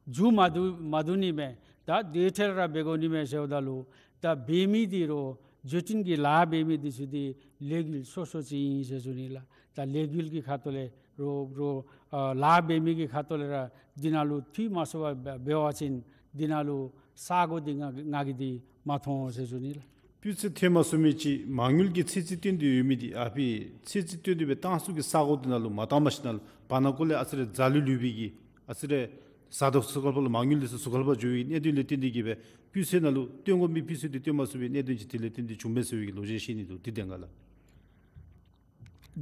མཇུག་མ་བསྡུ་མ་བསྡུ་ནི་མས། ད་དེ་འཕྲལ་ར་འབད་དགོ་ནི་མས་ཟེརཝ་ད་ལུ་ད་འབད་མི་འདི་རོགས་བརྒྱུད་འཕྲིན་གྱི་ལཱ་འབད་མི་འདི་ཚུ་འདི་ལས་འགུལ་སོ་སོ་ཅིག་ཨིན་ཟེར་ཞུ་ནི་ལགས། ད་ལས་འགུལ་གྱི་ཁ་ཐུག་ལས་རོགས་རོགས་ཨ་ལཱ་འབད་མི་གི་ཁ་ཐུག་ལས་ར་འདི་ནང་ལུ་འཐུས་མ་ཚུགས་པར་འབད་བ་ཅིན་འདི་ནང་ལུ་ས་གོ་འདི་ང་ང་གིས་འདི་མ་མཐོང་ཟེར་ཞུ་ནི་ལགས། སྤུས་ཚད་ཐོན་མ་ཚུགས་མི་ཅིག་མ་དངུལ་གྱི་ཚད་རྩིས་བཏོན་ཏེ་ཡོད་མི་འདི་ཨ་ཕི་ཚད་རྩིས་བཏོན་ཏེ་སྦེ་བཏང་ཚུགས་ཀྱི་ས་གོ་འདི་ནང་ལུ་མ་བཏང་མ་ཤེས་ནང་ལུ་བར་ན་ཀོ་ལས་ཨ་ཙི་རེ་རྫ་ལུད་ལུད་པའི་གི་ཨ་ཙི་རེ་ས་དོག་ཟུར་ཁ་ལུ་མ་དངུལ་འདི་ཚུ་ཟུར་ཁ་ལུ་འགྱོ་བའི་གནད་དོན་ལས་བརྟེན་ཏེ་གིས་སྦེ་སྤུས་ཚད་ནང་ལུ་བཏོན་དགོ་མི་སྤུས་ཚད་འདི་བཏོན་མ་ཚུགས་པའི་གནད་དོན་ཅིག་དེ་ལས་བརྟེན་ཏེ་བྱུངམ་མས་ཟེར་བའི་གི་ལོ་རྒྱུས་བཤད་ནི་འདུག། འདི་བདེན་ག་ལགས།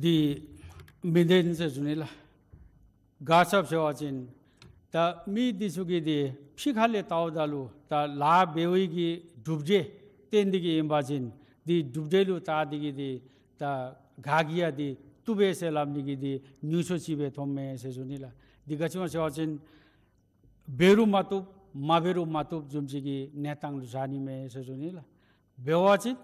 འདི་མི་བདེན་ཟེར་ཞུ་ནི་ལགས། ག་ཅི་སྦེ་ཟེར་བ་ཅིན་ད་མི་འདི་ཚུ་གིས་འདི་ཕྱི་ཁ་ལས་བལྟཝ་ད་ལུ་ད་ལཱ་འབད་བའི་གི་གྲུབ་འབྲས་བསྟན་ཏེ་གིས་ཨིན་པ་ཅིན་འདི་གྲུབ་འབྲས་ལུ་བལྟ་སྟེ་གིས་འདི་ད་ག་གིས་ཡང་འདི་བཏུབ་པས་ཟེར་སླབ་ནི་གི་འདི་ནུས་ཤུགས་ཅིག་སྦེ་མཐོངམ་མས་ཟེར་ཞུ་ནི་ལགས། འདི་ག་ཅི་སྦེ་ཟེར་བ་ཅིན་འབད་རུང་མ་བཏུབ་མ་འབད་རུང་མ་བཏུབ་བཟུམ་ཅིག་གི་གནས་སྟངས་ལུ་བཞག་ནི་མས་ཟེར་ཞུ་ནི་ལགས། འབད་བ་ཅིན་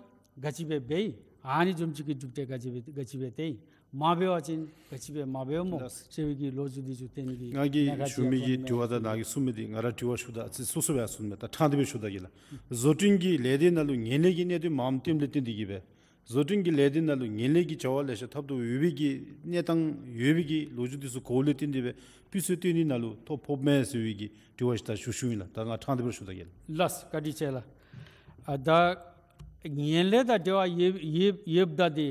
ག་ཅི་སྦེ་འབད་ཡི། ཨ་ནི་བཟུམ་ཅིག་གི་གྲུབ་འབྲས་ག་ཅི་སྦེ་ག་ཅི་སྦེ་སྟེར་ཡི། མ་འབད་བ་ཅིན་ག་ཅི་སྦེ་མ་འབདཝ་སྨོ་ལགས། ཟེར་བའི་གི་ལོ་རྒྱུས་འདི་ཚུ་བསྟན་གྱི་ང་གིས་ཞུ་མི་གི་དྲི་བ་དང་ནཱ་གིས་གསུངས་མི་འདི་ང་ར་དྲི་བ་ཞུཝ་ད་ཨ་ཙི་སོ་སོ་སྦེ་ཨ་གསུངས་མས། ད་ཕྲང་སྟེ་སྦེ་ཞུཝ་ད་གི་ལགས། བཟོ་སྐྲུན་གྱི་ལས་སྡེ་ནང་ལུ་ངན་ལྷད་ཀྱི་གནད་དོན་མངམ་བཏོནམ་ལས་བརྟེན་ཏེ་གིས་སྦེ་བཟོ་སྐྲུན་གྱི་ལས་སྡེ་ནང་ལུ་ངན་ལྷད་ཀྱི་བྱ་བ་ལེ་ཤ་ཐབས་སྡུག་ཡོད་པའི་གི་གནས་སྟངས་ཡོད་པའི་གི་ལོ་རྒྱུས་འདི་ཚུ་གོཝ་ལས་བརྟེན་ཏེ་སྦེ་སྤུས་ཚད་བཏོན་ནི་ནང་ལུ་ཐོ་ཕོགཔ་མས་ཟེར་བའི་གི་དྲི་བ་ཅིག་ད་ཞུ་ཞུཝ་ཨིན་ལགས། ད་ང་ཕྲང་སྟེ་སྦེ་ཞུཝ་ད་གི་ལགས། ལགས་བཀའ་དྲིན་ཆེ་ལགས། ཨ་ད་ངན་ལྷད་དང་འབྲེལ་བ་ཡོད་ཡོད་ཡོདཔ་ད་འདི་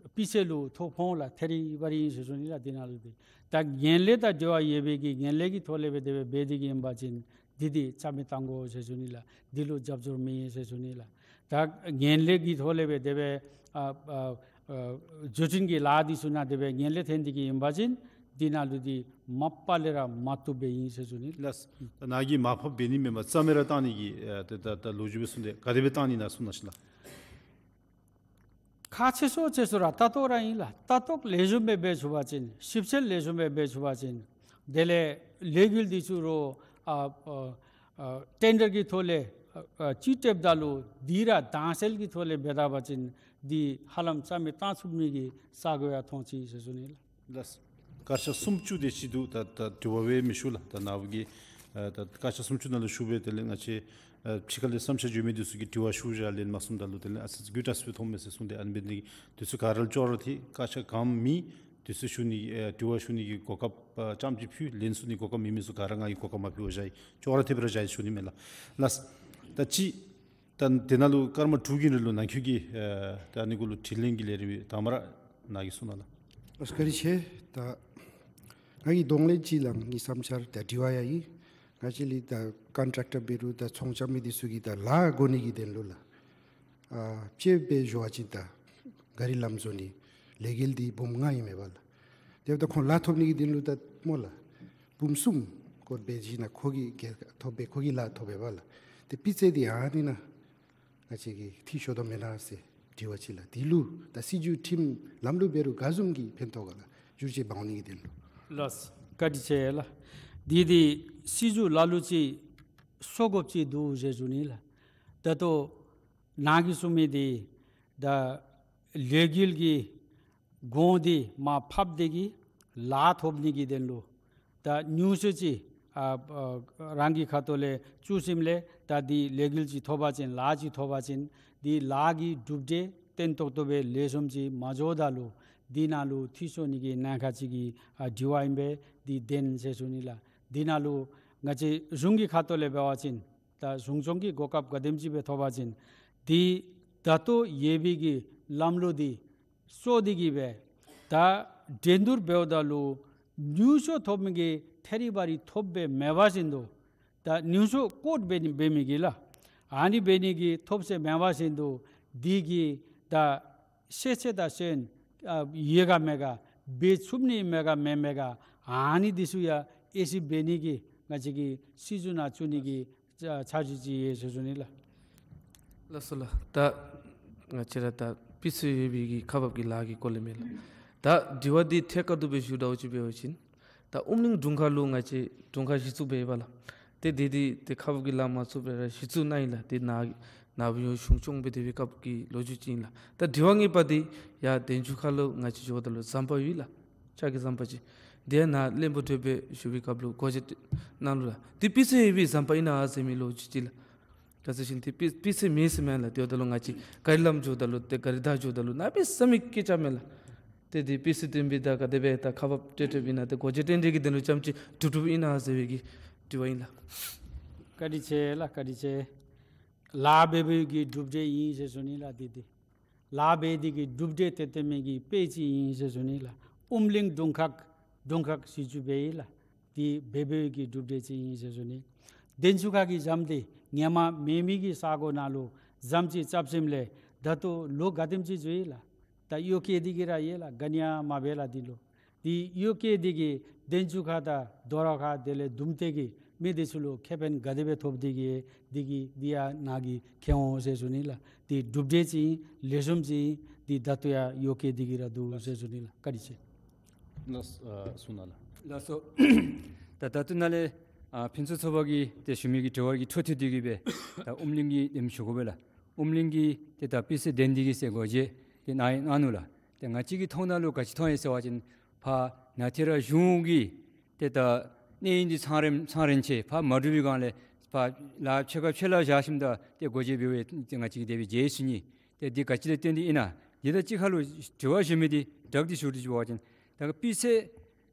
སྤུས་ཚད་ལུ་ཐོ་ཕོག་ལགས། ཐད་རི་བ་རི་ཨིན་ཟེར་ཞུ་ནི་ལགས། འདི་ནང་ལུ་འདི་ད་ངན་ལྷད་དང་འབྲེལ་བ་ཡོད་པའི་གི་ངན་ལྷད་ཀྱི་ཐོག་ལས་སྦེ་དེ་སྦེ་འབད་དེ་གིས་ཨིན་པ་ཅིན་འདི་འདི་རྩ་མེད་བཏང་དགོ་ཟེར་ཞུ་ནི་ལགས། འདི་ལུ་རྒྱབ་སྐྱོར་མེད་ཟེར་ཞུ་ནི་ལགས། ད་ངན་ལྷད་ཀྱི་ཐོག་ལས་སྦེ་དེ་སྦེ་ཨ་ཨ་ཨ་བརྒྱུད་འཕྲིན་གྱི་ལཱ་འདི་ཚུ་ནང་དེ་སྦེ་ངན་ལྷད་ཐོན་ཏེ་གིས་ཨིན་པ་ཅིན་འདི་ནང་ལུ་འདི་མ་པ་ལས་ར་མ་བཏུབ་པའི་ཨིན་ཟེར་ཞུ་ནི་ལགས། ལགས། ད་ནཱ་གིས་མར་ཕབ་འབད་ནི་མེན་པར་རྩ་མེད་ར་བཏང་ནི་གི་ཨ་ད་ད་ད་ལོ་རྒྱུས་སྦེ་གསུངས་ཏེ་ག་དེ་སྦེ་བཏང་ནི་ན་གསུངས་གནང་ཤིག་ལགས། ཁག་ཆེ་ཤོས་ཆེ་ཤོས་ར་ལྟ་རྟོག་ར་ཨིན་ལགས། ལྟ་རྟོག་ལེགས་ཤོམ་སྦེ་འབད་ཚུགས་པ་ཅིན་ཞིབ་དཔྱད་ལེགས་ཤོམ་སྦེ་འབད་ཚུགས་པ་ཅིན་དེ་ལས་ལས་འགུལ་འདི་ཚུ་རོགས་ཨ་ཨ་ཨ་ཊེན་ཌར་གྱི་ཐོག་ལས་ཨ་ཨ་ཅིག་སྤྲོདཔ་ད་ལུ་འདི་ར་དྭངས་གསལ་གྱི་ཐོག་ལས་འབད་ད་པ་ཅིན་འདི་ཧ་ལམ་རྩ་མེད་བཏང་ཚུགས་ནི་གི་ས་གོ་ཡང་མཐོང་ཅི་ཟེར་ཞུ་ནི་ལགས། ལགས། སྐར་ཆ་སུམ་ཅུ་དེ་ཅིག་འདུག། ད་ད་དྲི་བ་སྦེ་མི་ཞུ་ལགས། ད་ནཱ་བུ་གིས་ཨ་ད་སྐར་ཆ་སུམ་ཅུ་ནང་ལུ་ཞུ་སྦེ་དེ་ལས་ང་བཅས་ཨ་ཕྱི་ཁ་ལས་བསམ་འཆར་བརྗོད་མི་འདི་ཚུ་གིས་དྲི་བ་ཞུ་བཞག་ལན་མ་གསུངམ་ད་ལུ་དེ་ལས་ཨ་ཙི་དགོད་བྲ་སུ་མཐོངམ་མས་ཟེར་གསུངས་ཏེ། ཨ་ནི་འབད་ནི་འདི་ཚུ་ག་ར་ལུ་ཅོག་ར་འཐད། སྐར་ཆ་གང་མེད། འདི་ཚུ་ཞུ་ནི་ཨ་དྲི་བ་ཞུ་ནི་གི་གོ་སྐབས་ཨ་རྐྱངམ་ཅིག་ཕུལ། ལན་ཞུ་ནི་གོ་སྐབས་མེད་མི་ཚུ་ག་ར་ང་གིས་གོ་སྐབས་མ་ཕུལ་བར་བཞག་ཡི། ཅོག་ར་འཐདཔ་ར་བཞག་ཡི་ཞུ་ནི་མས་ལགས། ལགས། ད་ཅི་ད་དེ་ནང་ལུ་སྐར་མ་དྲུག་གི་རིང་ལུ་ནང་འཁོད་ཀྱི་ཨ་ད་ཨ་ནི་གུ་ལུ་དྲིས་ལན་གྱི་ལས་རིམ་དང་པ་ར་ནཱ་གིས་གསུངས་གནང་ལགས། ཨ་བཀའ་དྲིན་ཆེ། ད་ང་གིས་གདོང་ལེན་ཅིག་ལང་ནི་བསམ་འཆར་དང་དྲི་བ་ཡང་ཨིན། ང་བཅས་ལས་ད་ཀོན་ཊེཀ་ཊར་འབད་རུང་ད་ཚོང་རྐྱབ་མི་འདི་ཚུ་གིས་ད་ལཱ་དགོ་ནི་གི་དོན་ལུ་ལགས། ཨ་དཔྱེ་སྦེ་ཞུ་བ་ཅིན་ད་ག་རི་ལམ་བཟོ་ནི་ལས་འགུལ་འདི་འབུམ་ལྔ་ཨིན་མས་པ་ལགས། དེ་འབདཝ་ད་ཁོང་ལཱ་ཐོབ་ནི་གི་དོན་ལུ་ད་སྨོ་ལགས་འབུམ་གསུམ་སྐོར་འབད་ཞིནམ་ཁོ་གིས་ག་ཐོབ་པས། ཁོ་གིས་ལཱ་ཐོབ་པས་པ་ལགས། ཏེ་སྤུས་ཚད་འདི་ཨ་ནི་ནང་ང་བཅས་ཀྱིས་འཐུས་ཤོར་དོ་མེན་ན་ཟེར་དྲི་བ་ཅིག་ལགས། འདི་ལུ་ད་སྲིད་བྱུས་ཁྲིམས་ལམ་ལུགས་འབད་རུང་ག་བཟུམ་གྱི་ཕན་ཐོགས་ག་ལགས། བསྒྱུར་བཅོས་འབག་འོང་ནི་གི་དོན་ལུ། ལགས། བཀའ་དྲིན་ཆེ་ལགས། འདི་འདི་སྲིད་བྱུས་ལ་ལུ་ཅིག་སོར་དགོཔ་ཅིག་འདུག་ཟེར་ཞུ་ནི་ལགས། ད་ལྟོ་ནཱ་གིས་གསུངས་མི་འདི་ད་ལས་འགུལ་གྱི་གོང་འདི་མར་ཕབ་སྟེ་གིས་ལཱ་ཐོབ་ནི་གི་དོན་ལུ་ད་ཉུང་ཤོས་ཅིག་ཨ་ཨ་རང་གི་ཁ་ཐུག་ལས་བཙུགས་ཞིནམ་ལས་ད་འདི་ལས་འགུལ་ཅིག་ཐོབ་པ་ཅིན་ལཱ་ཅིག་ཐོབ་པ་ཅིན་འདི་ལཱ་གི་གྲུབ་འབྲས་བརྟན་ཏོག་ཏོ་སྦེ་ལེགས་ཤོམ་ཅིག་མ་འགྱོཝ་ད་ལུ་འདི་ནང་ལུ་འཐུས་ཤོར་ནི་གི་ཉེན་ཁ་ཅིག་གི་ཨ་དྲི་བ་ཨིན་པས། འདི་བདེན་ཟེར་ཞུ་ནི་ལགས། འདི་ནང་ལུ་ང་བཅས་གཞུང་གི་ཁ་ཐུག་ལས་འབད་བ་ཅིན་ད་གཞུང་སྐྱོང་གི་གོ་སྐབས་ག་དེམ་ཅིག་སྦེ་ཐོབ་པ་ཅིན་འདི་ད་ལྟོ་ཡོད་པའི་གི་ལམ་ལུགས་འདི་སོར་ཏེ་གིས་སྦེ་ད་འགྲན་བསྡུར་འབདཝ་ད་ལུ་ཉུང་ཤོས་ཐོབ་མི་གི་ཐད་རི་བ་རི་ཐོབ་སྦེ་མེད་པ་བཞིན་དུ་ད་ཉུང་ཤོས་ཀོཊ་འབད་ནི་འབད་མི་གི་ལགས། ཨ་ནི་འབད་ནི་གི་ཐོབ་ཚད་མེད་པ་བཞིན་དུ་འདི་གི་ད་ཤེས་ཚད་དང་ཤེས་ཡོད་ག་མེད་ག་འབད་ཚུགས་ནི་མེད་ག་མེད་མེད་ག་ཨ་ནི་འདི་ཚུ་ཡང་དབྱེ་ཞིབ་འབད་ནི་གི་ང་བཅས་ཀྱིས་སྲིད་བྱུས་ནང་བཙུགས་ནི་གི་ཆ་ཆ་ཅིག་ཅིག་ཡོད་ཟེར་ཞུ་ནི་ལགས། ལགས་སོ་ལགས། ད་ང་བཅས་ར་ད་སྤུས་ཚད་ཡོད་པའི་གི་ཁག་འབག་གི་ལཱ་གི་སྐོར་ལས་མས་ལགས། ད་དྲི་བ་འདི་ཐད་ཀར་དུ་སྦེ་ཞུ་དོ་ཅིག་འབད་བ་ཅིན་ད་ཨུམ་གླིང་དྲུང་ཁག་ལུ་ང་བཅས་དྲུང་ཁག་གཞི་བཙུགས་འབད་ཡི་པ་ལགས། ཏེ་དེ་འདི་ཏེ་ཁག་འབག་གི་ལཱ་མ་ཚུགས་པར་ར་གཞི་བཙུགས་གནང་ཡི་ལགས། ཏེ་ནཱ་ནཱ་བུ་ཡང་གཞུང་སྐྱོང་འབད་དེ་སྦེ་སྐབས་ཀྱི་ལོ་རྒྱུས་ཅིག་ཨིན་ལགས། ད་དྲི་བ་ངེས་པ་འདི་ཡར་དན་ཆུ་ཁ་ལུ་ང་བཅས་འགྱོཝ་ད་ལུ་ཟམ་པ་ཡོད་ལགས། ལྕགས་ཀྱི་ཟམ་པ་ཅིག། དེ་ཡང་ནཱ་བློན་པོ་གྲོས་པའི་ཞུ་བའི་སྐབས་ལུ་སྒོ་འབྱེད་གནང་ལུ་ལགས། དེ་སྤུས་ཚད་ཡོད་པའི་ཟམ་པ་ཨིན་ན་ཟེར་མི་ལོ་རྒྱུས་ཅིག་ལགས། ག་ཅི་ཟེར་ཞིན་དེ་སྤུས་སྤུས་ཚད་མེད་ཟེར་མས་ལགས། དེ་འབདཝ་ད་ལུ་ང་བཅས་ག་རི་ལམ་འགྱོཝ་ད་ལུ་ཏེ་ག་རི་བདའ་འགྱོཝ་ད་ལུ་གནམ་མེད་ས་མེད་སྐད་རྐྱབ་མས་ལགས། ཏེ་དེ་སྤུས་ཚད་བཏོན་པའི་ད་ག་དེ་སྦེ་ད་ཁག་འབག་སྤྲོད་སྤྲོདཔ་ཨིན་ན་ཏེ་སྒོ་འབྱེད་སྤྲོད་འབྲས་ཀྱི་དོན་ལུ་རྐྱངམ་ཅིག་གྲུབ་གྲུབ་ཨིན་ན་ཟེར་བའི་གི་དྲི་བ་ཨིན་ལགས། བཀའ་དྲིན་ཆེ་ལགས། བཀའ་དྲིན་ཆེ། ལཱ་འབད་བའི་གི་གྲུབ་འབྲས་ཨིན་ཟེར་ཞུ་ནི་ལགས། དེ་དེ་ལཱ་འབད་དེ་གི་གྲུབ་འབྲས་ཏན་ཏན་མའི་གི་དཔེ་ཅིག་ཨིན་ཟེར་ཞུ་ནི་ལགས། ཨུམ་གླིང་དྲུང་ཁག་དྲུང་ཁག་གཞི་བཙུགས་འབད་ཡི་ལགས། དེ་འབད་བའི་གི་གྲུབ་འབྲས་ཅིག་ཨིན་ཟེར་ཞུ་ནི། དན་ཆུ་ཁ་གི་ཟམ་དེ་ཧེ་མ་མེད་མི་གི་ས་གོ་ནང་ལུ་ཟམ་ཅིག་རྐྱབ་ཞིནམ་ལས་ད་ལྟོ་ལོ་ག་དེམ་ཅིག་འགྱོ་ཡི་ལགས། ད་གཡོག་བཀོལ་ཏེ་གི་ར་ཡོད་ལགས། ག་ནི་ཡང་མ་འབད་ལགས་འདི་ལུ། དེ་གཡོག་བཀོལ་ཏེ་གི་དན་ཆུ་ཁ་དང་དོ་རུང་ཁ་དེ་ལས་བསྡོམས་ཏེ་གི་མི་དེ་ཚུ་ལུ་ཁེ་ཕན་ག་དེ་སྦེ་ཐོབ་སྟེ་གི་འདི་གི་འདི་ཡང་ནཱ་གིས་མཁྱེན་འོང་ཟེར་ཞུ་ནི་ལགས། དེ་གྲུབ་འབྲས་ཅིག་ཨིན། ལེགས་ཤོམ་ཅིག་ཨིན། དེ་ད་ལྟོ་ཡང་གཡོག་བཀོལ་ཏེ་གི་ར་འདུག་ཟེར་ཞུ་ནི་ལགས། བཀའ་དྲིན་ཆེ། ལགས་སོ། ཨ་གསུང་གནང་ལགས། ལགས་སོ། ད་ད་ལྟོ་ནཱ་ལས་ཨ་ཕུན་ཚོགས་ཚོགས་པ་གིས་ཏེ་ཞུ་མི་གི་དྲི་བ་གི་འཕྲོ་མཐུད་དེ་གི་སྦེ་ད་ཨུམ་གླིང་གི་དེམ་ཞུ་དགོ་པས་ལགས། ཨུམ་གླིང་གི་ཏེ་ད་སྤུས་ཚད་ལྡན་ཏེ་གི་ཟེར་སྒོ་འབྱེད་ཏེ་གནང་གནང་ནུག་ལགས། ཏེ་ང་བཅས་ཀྱི་མཐོང་སྣང་ལུ་ག་ཅི་མཐོང་ཡི་ཟེར་བ་ཅིན་ཕར་ནཱ་ཏེ་ར་གཞུང་གི་ཏེ་ད་གནས་ཡུལ་འདི་ཚང་རན་ཚང་རན་ཆེ་ཕར་མ་གྲུབ་པའི་སྒང་ལས་ཕར་ལཱ་ཕྱེད་ཀ་ཕྱེད་ལཱ་བཞག་ཞིནམ་ད་ཏེ་སྒོ་འབྱེད་འབད་བའི་ཏེ་ང་བཅས་ཀྱིས་དེ་སྦེ་མཇལ་ཞུ་ནི། ཏེ་འདི་ག་ཅི་ལས་བརྟེན་ཏེ་ཨིན་ན། འདི་དང་གཅིག་ཁར་ལུ་དྲི་བ་ཞུ་མི་འདི་དྲག་སྟེ་ཞུ་སྟེ་ཞུ་བ་ཅིན་ད་སྤུས་ཚད་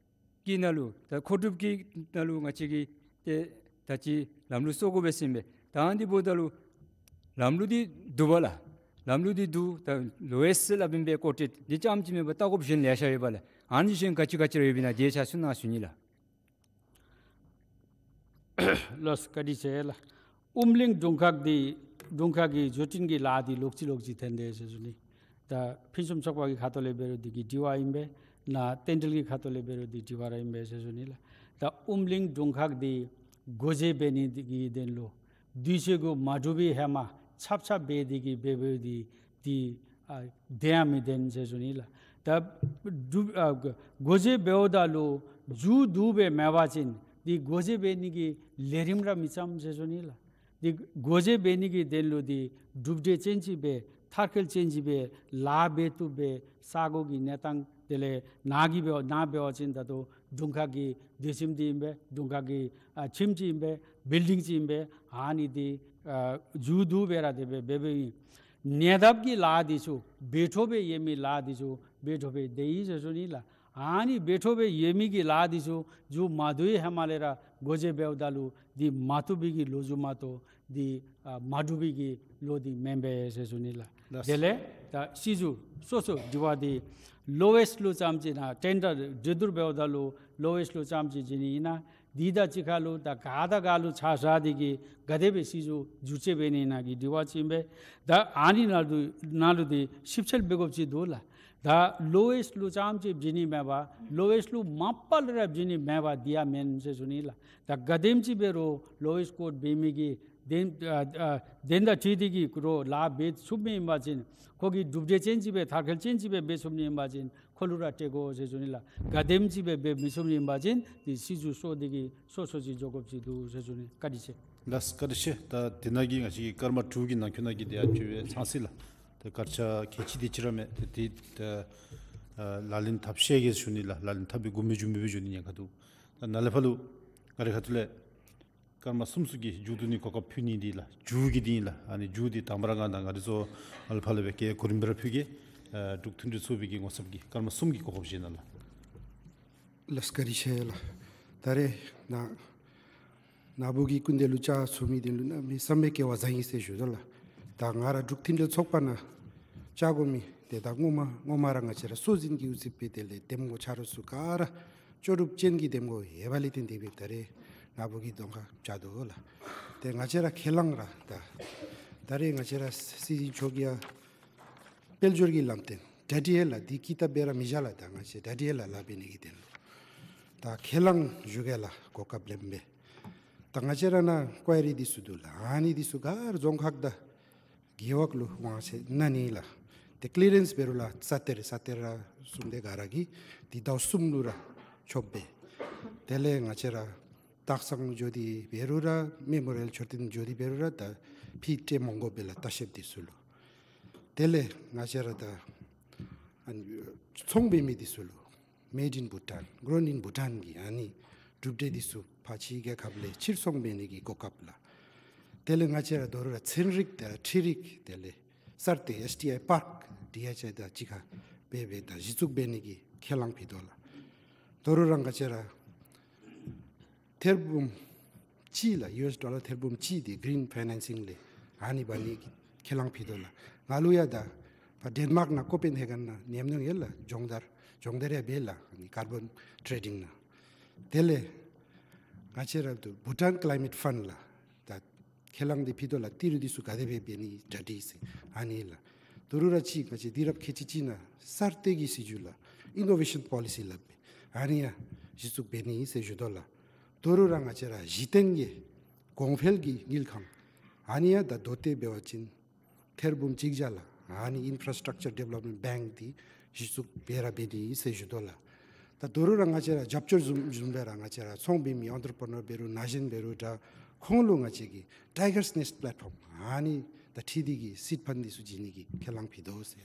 ཀྱི་ནང་ལུ་ད་མཁོ་སྒྲུབ་ཀྱི་ནང་ལུ་ང་བཅས་ཀྱིས་ཏེ་ད་ཅི་ལམ་ལུགས་བཟོ་དགོ་པས་ཟེར་ཨིན་པས། ད་འདི་འབདཝ་ད་ལུ་ལམ་ལུགས་འདི་འདུག་པ་ལགས། ལམ་ལུགས་འདི་འདུག། ད་ལོ་ཝེསཊ་སླབ་ཨིན་པས་ཀོ་ཊེཌ། འདི་རྐྱངམ་ཅིག་མེན་པར་ལྟ་དགོཔ་གཞན་ལེ་ཤ་ཡོད་པ་ལགས། ཨ་ནི་གཞན་ག་ཅི་ག་ཅི་ར་ཡོདཔ་ཨིན་ན་དེ་ཆ་གསུང་གནང་ཞུ་ནི་ལགས། ལགས་སོ། བཀའ་དྲིན་ཆེ་ལགས། ཨུམ་གླིང་དྲུང་ཁག་འདི་དྲུང་ཁག་གི་བཟོ་སྐྲུན་གྱི་ལཱ་འདི་ལོག་ཅི་ལོག་ཅི་ཐོན་དེས་ཟེར་ཞུ་ནི། ད་ཕུན་སུམ་ཚོགས་པ་གི་ཁ་ཐུག་ལས་འབད་རུང་འདི་གི་དྲི་བ་ཨིན་པས། ནཱ་བསྟན་འགྲོ་གི་ཁ་ཐུག་ལས་འབད་རུང་འདི་དྲི་བ་ར་ཨིན་པས་ཟེར་ཞུ་ནི་ལགས། ད་ཨུམ་གླིང་དྲུང་ཁག་འདི་སྒོ་འབྱེད་འབད་ནི་འདི་གི་དོན་ལུ་དུས་ཚོད་གུ་མ་གྲུབ་པའི་ཧེ་མ་ཆབ་ཆབ་འབད་དེ་གི་འབད་འབདཝ་འདི་འདི་ཨ་བདེན་ཡང་མི་བདེན་ཟེར་ཞུ་ནི་ལགས། ད་སྒྲུབ་ཨ་སྒོ་འབྱེད་འབདཝ་ད་ལུ་མཇུག་བསྡུ་སྦེ་མེད་པ་ཅིན་འདི་སྒོ་འབྱེད་འབད་ནི་གི་ལས་རིམ་ར་མི་བརྩམ་ཟེར་ཞུ་ནི་ལགས། འདི་སྒོ་འབྱེད་འབད་ནི་གི་དོན་ལུ་འདི་གྲུབ་འབྲས་ཅན་ཅིག་སྦེ་མཐར་འཁྱོལ་ཅན་ཅིག་སྦེ་ལཱ་འབད་བཏུབ་པའི་ས་གོ་གི་གནས་སྟངས་དེ་ལས་ནཱ་གིས་འབད་ནཱ་འབད་བ་ཅིན་ད་ལྟོ་དྲུང་ཁག་གི་སྡོད་ཁྱིམ་འདི་ཨིན་པས། དྲུང་ཁག་གི་ཨ་ཁྱིམ་ཅིག་ཨིན་པས། བིལ་ཌིང་ཅིག་ཨིན་པས། ཨ་ནི་འདི་ཨ་མཇུག་བསྡུ་སྦེ་ར་དེ་སྦེ་འབད་འབདཝ་ཨིན། ཉེ་འདབས་ཀྱི་ལཱ་འདི་ཚུ་འབད་འཕྲོ་སྦེ་ཡོད་མི་ལཱ་འདི་ཚུ་འབད་འཕྲོ་སྦེ་སྡོད་ཡི་ཟེར་ཞུ་ནི་ལགས། ཨ་ནི་འབད་འཕྲོ་སྦེ་ཡོད་མི་གི་ལཱ་འདི་ཚུ་མཇུག་མ་བསྡུ་བའི་ཧེ་མ་ལས་ར་སྒོ་འབྱེད་འབདཝ་ད་ལུ་འདི་མ་བཏུབ་པའི་གི་ལོ་རྒྱུས་མ་གཏོགས་འདི་ཨ་མ་གྲུབ་པའི་གི་ལོ་འདི་མེན་པས་ཟེར་ཞུ་ནི་ལགས། ལགས། དེ་ལས་ད་སྲིད་བྱུས་སོ་སོ་འདི་བ་འདི་ལོ་ཝེསཊ་ལུ་རྐྱངམ་ཅིག་ནཱ་ཊེན་ཌར་གྲོས་བསྡུར་འབདཝ་ད་ལུ་ལོ་ཝེསཊ་ལུ་རྐྱངམ་ཅིག་བྱིན་ནི་ཨིན་ན། འདི་དང་གཅིག་ཁར་ལུ་ད་ག་དང་ག་ལུ་ཆ་བཞག་སྟེ་གི་ག་དེ་སྦེ་སྲིད་བྱུས་བསྒྱུར་བཅོས་འབད་ནི་ཨིན་ན་གི་དྲི་བ་ཅིག་ཨིན་པས། ད་ཨ་ནི་ནང་ལུ་ནང་ལུ་འདི་ཞིབ་དཔྱད་འབད་དགོཔ་ཅིག་འདུག་ལགས། ད་ལོ་ཝེསཊ་ལུ་རྐྱངམ་ཅིག་བྱིན་ནི་མེད་པར་ལོ་ཝེསཊ་ལུ་མ་པ་ལས་ར་བྱིན་ནི་མེད་པར་འདི་ཡང་མེན་ཟེར་ཞུ་ནི་ལགས། ད་ག་དེམ་ཅིག་འབད་རུང་ལོ་ཝེསཊ་ཀོཌ་འབད་མི་གི་དོན་ཨ་ཨ་དོན་དང་འཁྲིལ་ཏེ་གི་རོགས་ལཱ་འབད་ཚུགས་མི་ཨིན་པ་ཅིན་ཁོ་གིས་གྲུབ་འབྲས་ཅན་ཅིག་སྦེ་མཐར་འཁྱོལ་ཅན་ཅིག་སྦེ་འབད་ཚུགས་མི་ཨིན་པ་ཅིན་ཁོ་ལུ་ར་སྤྲོད་དགོ་ཟེར་ཞུ་ནི་ལགས། ག་དེམ་ཅིག་སྦེ་འབད་མི་ཚུགས་མི་ཨིན་པ་ཅིན་འདི་སྲིད་བྱུས་སོར་འདི་གིས་སོ་སོ་ཅིག་འགྱོ་དགོཔ་ཅིག་འདུག་ཟེར་ཞུ་ནི། བཀའ་དྲིན་ཆེ། ལགས་བཀའ་དྲིན་ཆེ། ད་དེ་ནང་གི་ང་བཅས་ཀྱི་སྐར་མ་དྲུག་གི་ནང་འཁོད་ནང་གི་དེ་ཡང་ཅིག་སྦེ་ཚང་སོ་ཡི་ལགས། ད་སྐར་ཆ་གལ་ཆེ་དེ་ཅིག་ར་མས། ཏེ་དེ་ད་ཨ་ལག་ལེན་འཐབ་ཤེས་གེ་ཞུ་ནི་ལགས། ལག་ལེན་འཐབ་པའི་འགོ་མི་འགྱོ་མི་འགྱོ་ནི་ཉེན་ཁ་འདུག། ད་ནཱ་ལས་ཕར་ལུ་ང་རའི་ཁ་ཐུག་ལས་སྐར་མ་གསུམ་ཚུ་གི་མཇུག་བསྡུ་ནི་གོ་སྐབས་ཕུལ་ནི་འདི་ལགས། མཇུག་གི་འདི་ཨིན་ལགས། ཨ་ནི་མཇུག་འདི་དང་པ་ར་ང་དང་ང་རའི་གཙོ་བོ་ཨ་ལ་ཕར་ལས་སྦེ་བཀའ་གོ་རིམ་སྦེ་ར་ཕུལ་གེ། ཨ་འབྲུག་མཐུན་སྒྲིལ་ཚོགས་པའི་གི་ངོ་ཚབ་ཀྱིས་སྐར་མ་གསུམ་གྱི་གོ་སྐབས་བཞེས་གནང་ལགས། ལགས་བཀའ་དྲིན་ཆེ་ལགས། ད་རེས་ནཱ་ནཱ་བུ་གི་སྐུ་མདུན་ལུ་བཅར་ཚུགས་མི་འདི་ལུ་གནམ་མེད་ས་མེད་སྐལ་བ་བཟང་ཡི་ཟེར་ཞུ་དོ་ལགས། ད་ང་ར་འབྲུག་མཐུན་སྒྲིལ་ཚོགས་པ་ནང་བཅར་དགོ་མི་དེ་ད་སྔོན་མ་སྔོན་མ་ར་ང་བཅས་ར་སྲོལ་འཛིན་གྱི་དབུ་ཁྲིད་སྦེ་དེ་ལས་འདེམས་ངོ་ཆ་རོགས་ཚུ་ག་ར་ལྕོགས་གྲུབ་ཅན་གྱི་འདེམས་ངོ་ཡོད་པ་ལས་བརྟེན་ཏེ་སྦེ་ད་རེས་ནཱ་བུ་གི་གདོང་ཁར་བཅར་དོ་ལགས། ཏེ་ང་བཅས་ར་ཁས་བླངས་ར་ད་ད་རེས་ང་བཅས་ར་སྲིད་འཛིན་མཆོག་གིས་ཡང་དཔལ་འབྱོར་གྱི་ལམ་སྟོན་གྲ་སྒྲིག་ཡོད་ལགས། འདི་ཀི་ཏ་སྦེ་ར་མི་བཞག་ལགས། ད་ང་བཅས་གྲ་སྒྲིག་ཡོད་ལགས། ལཱ་འབད་ནི་གི་དོན་ལུ་ད་ཁས་བླངས་ཞུ་གེ་ལགས། གོ་སྐབས་ལེན་སྦེ་ད་ང་བཅས་ར་ནཱ་ཀོ་ཡ་རི་འདི་ཚུ་འདུག་ལགས། ཨ་ནི་འདི་ཚུ་ག་ར་རྫོང་ཁག་དང་ རྒེད་འོག་ལུ་དབང་ཚད་གནང་ནི་ལགས། ཏེ་ཀི་ལི་རེནསི་འབད་རུང་ལགས་ས་གཏེར་ས་གཏེར་ར་བཟུམ་དེ་ག་ར་གིས་ཏེ་ཟླཝ་གསུམ་ལུ་ར་ཆོགཔ་སྦེ། དེ་ལས་ང་བཅས་ར་སྟག་ཚང་འགྱོ་སྟེ་འབད་རུང་ར་མེ་མོ་རི་ཡལ་མཆོད་རྟེན་འགྱོ་སྟེ་འབད་རུང་ར་ད་ཕྱེ་སྤྲོད་མི་དགོ་པས་ལགས་ལྟ་བཤལཔ་འདི་ཚུ་ལུ། དེ་ལས་ང་བཅས་ར་ད་ཨ་ནི་ཚོང་འབད་མི་འདི་ཚུ་ལུ་Made in Bhutan, Grown in Bhutan གི་ཨ་ནི་གྲུབ་འབྲས་འདི་ཚུ་ཕར་ཕྱི་རྒྱལ་ཁབ་ལས་ཕྱིར་ཚོང་འབད་ནི་གི་གོ་སྐབས་ལགས། དེ་ལས་ང་བཅས་ར་དོ་རུང་ར་ཚན་རིག་དང་འཕྲུལ་རིག་དེ་ལས་གསར་གཏོད་ཨེསི་ཌི་ཨའི་པཱརཀ་ཌི་ཨེཆ་ཨའི་དང་གཅིག་ཁར་འབད་འབད་ད་གཞི་བཙུགས་འབད་ནི་གི་ཁས་བླངས་ཕུལ་དོ་ལགས། དོ་རུང་ར་ང་བཅས་ར་ཐེར་འབུམ་གཅིག་ལགས། ཡུ་ཨེསི་ཌོ་ལར་ཐེར་འབུམ་གཅིག་འདི་གི་རིན་ཕའི་ནན་སིང་ལས་ཨ་ནི་འབག་ནི་གི་ཁས་བླངས་ཕུལ་དོ་ལགས། ང་ལུ་ཡང་ད་ཕར་ཌེན་མཱརཀ་ནང་ཀོ་པེན་ཧེ་གན་ནང་ཉམས་མྱོང་ཡོད་ལགས། སྦྱོང་བརྡར་སྦྱོང་བརྡར་ཡང་འབད་ལགས། ཨ་ནི་ཀར་བཱོན་ཊེ་རེ་ཌིང་ནང་། དེ་ལས་ང་བཅས་ར་ད་བྷུ་ཊཱན་ཀི་ལའི་མེཊ་ཕཱནཌ་ལགས། ད་ཁས་བླངས་འདི་ཕུལ་དོ་ལགས། ཏི་རུ་འདི་ཚུ་ག་དེ་སྦེ་འབད་ནི་གྲ་སྒྲིག་ཟེར་ཨ་ནི་ལགས། དོ་རུང་ར་གཅིག་ང་བཅས་དུས་རབས་ཁལ་གཅིག་གཅིག་ནང་གསར་གཏོད་ཀྱི་སྲིད་བྱུས་ལགས། ཨིན་ནོ་ཝེ་ཤཱན་པོ་ལི་སི་སླབ་པས། ཨ་ནི་ཡང་གཞི་བཙུགས་འབད་ནི་ཟེར་ཞུ་དོ་ལགས། དོ་རུང་ར་ང་བཅས་ར་གཞི་རྟེན་གྱི་གོང་འཕེལ་གྱི་དངུལ་ཁང་ཨ་ནི་ཡང་ད་མདོ་སྟོད་འབད་བ་ཅིན་ཐེར་འབུམ་གཅིག་བརྒྱ་ལགས། ཨ་ནི་ཨིན་ཕ་ར་སི་ཊག་ཅར་ཌི་ཝེ་ལོབ་མེནཊ་བེངཀ་འདི་གཞི་བཙུགས་འབད་ར་འབད་ནི་ཟེར་ཞུ་དོ་ལགས། ད་དོ་རུང་ར་ང་བཅས་ར་རྒྱབ་སྐྱོར་བཟུམ་བཟུམ་སྦེ་ར་ང་བཅས་ར་ཚོང་འབད་མི་ཨེན་ཊར་པི་རི་ནར་འབད་རུང་ན་གཞོན་འབད་རུང་ད་ཁོང་ལུ་ང་བཅས་ཀྱིས་ཊའི་གར་ནེསཊ་པེ་ལེཊ་ཕོརམ་ཨ་ནི་ད་ཁྲིད་དེ་གིས་སིཌ་ཕཱནཌ་འདི་ཚུ་བྱིན་ནི་གི་ཁས་བླངས་ཕུལ་དོ་ཟེར།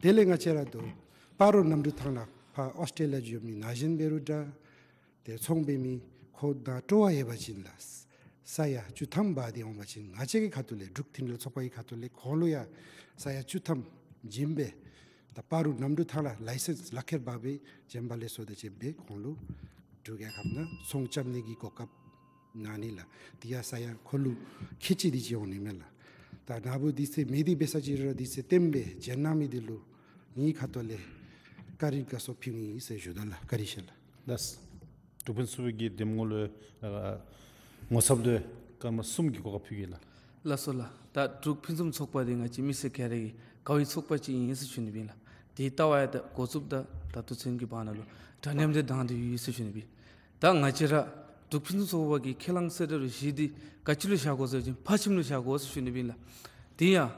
དེ་ལས་ང་བཅས་ར་ད་སྤ་རོ་གནམ་གྲུ་ཐང་ནང་ཕར་ཨོསི་ཊྲེ་ལི་ཡ་འགྱོ་མི་ན་གཞོན་འབད་རུང་ད་ཏེ་ཚོང་འབད་མི་ཁོང་དང་སྤྲོ་བ་ཡོད་པ་ཅིན་ལགས། ས་ཡ་བཅུ་ཐམ་འབག་སྟེ་འོང་པ་ཅིན་ང་བཅས་ཀྱི་ཁ་ཐུག་ལས་འབྲུག་མཐུན་འབྲེལ་ཚོགས་པ་གི་ཁ་ཐུག་ལས་ཁོང་ལུ་ཡང་ས་ཡ་བཅུ་ཐམ་བྱིན་སྦེ་ད་སྤ་རོ་གནམ་གྲུ་ཐང་ལུ་ལའི་སེནསི་ལག་ཁྱེར་འབག་སྦེ་བྱོན་པ་ལས་ཚོར་དང་བཅས་སྦེ་ཁོང་ལུ་འབྲུག་རྒྱལ་ཁབ་ནང་ཚོང་རྐྱབ་ནི་གི་གོ་སྐབས་གནང་ནི་ལགས། དེ་ཡང་ས་ཡ་ཁོང་ལུ་ཁལ་གཅིག་དེ་ཅིག་འོང་ནི་མས་ལགས། ད་ན་བུ་དུས་ཚོད་མེད་དེ་འབད་ས་ཅིག་རུང་དུས་ཚོད་བཏོན་སྦེ་བྱོན་གནང་མི་འདི་ལུ་ངེའི་ཁ་ཐུག་ལས་བཀའ་དྲིན་དགའ་ཚོར་ཕུལ་ནི་ཟེར་ཞུ་དོ་ལགས། བཀའ་དྲིན་ཆེ་ལགས། ལགས། འབྲུག་ཕུན་སུམ་ཚོགས་པའི་གི་འདེམས་ངོ་ལུ་ཨ་ངོ་ཚབ་ལུ་སྐར་མ་གསུམ་གྱི་གོ་སྐབས་ཕུལ་གེ་ལགས། ལགས་སོ་ལགས། ད་འབྲུག་ཕུན་སུམ་ཚོགས་པ་འདི་ང་བཅས་མི་སེར་ག་ར་གི་དགའ་བའི་ཚོགས་པ་ཅིག་ཨིན་ཟེར་ཞུ་ནི་ཨིན་ལགས། དེ་ལྟ་བ་ཡང་ད་འགོ་བཙུགས་ད་ད་ལྟོ་ཚུན་གྱི་བར་ན་ལུ་འདྲ་མཉམ་འདི་དང་འདོད་ཡོད་ཟེར་ཞུ་ནི་ཨིན། ད་ང་བཅས་ར་འབྲུག་ཕུན་སུམ་ཚོགས་པ་གི་ཁས་བླངས་གསལ་བསྒྲགས་ལུ་གཞི་འདི་ག་ཅི་ལུ་བཞག་དགོ་ཟེར་བ་ཅིན་ཕ་ཁྱིམ་ལུ་བཞག་དགོ་ཟེར་ཞུ་ནི་ཨིན་ལགས། དེ་ཡང་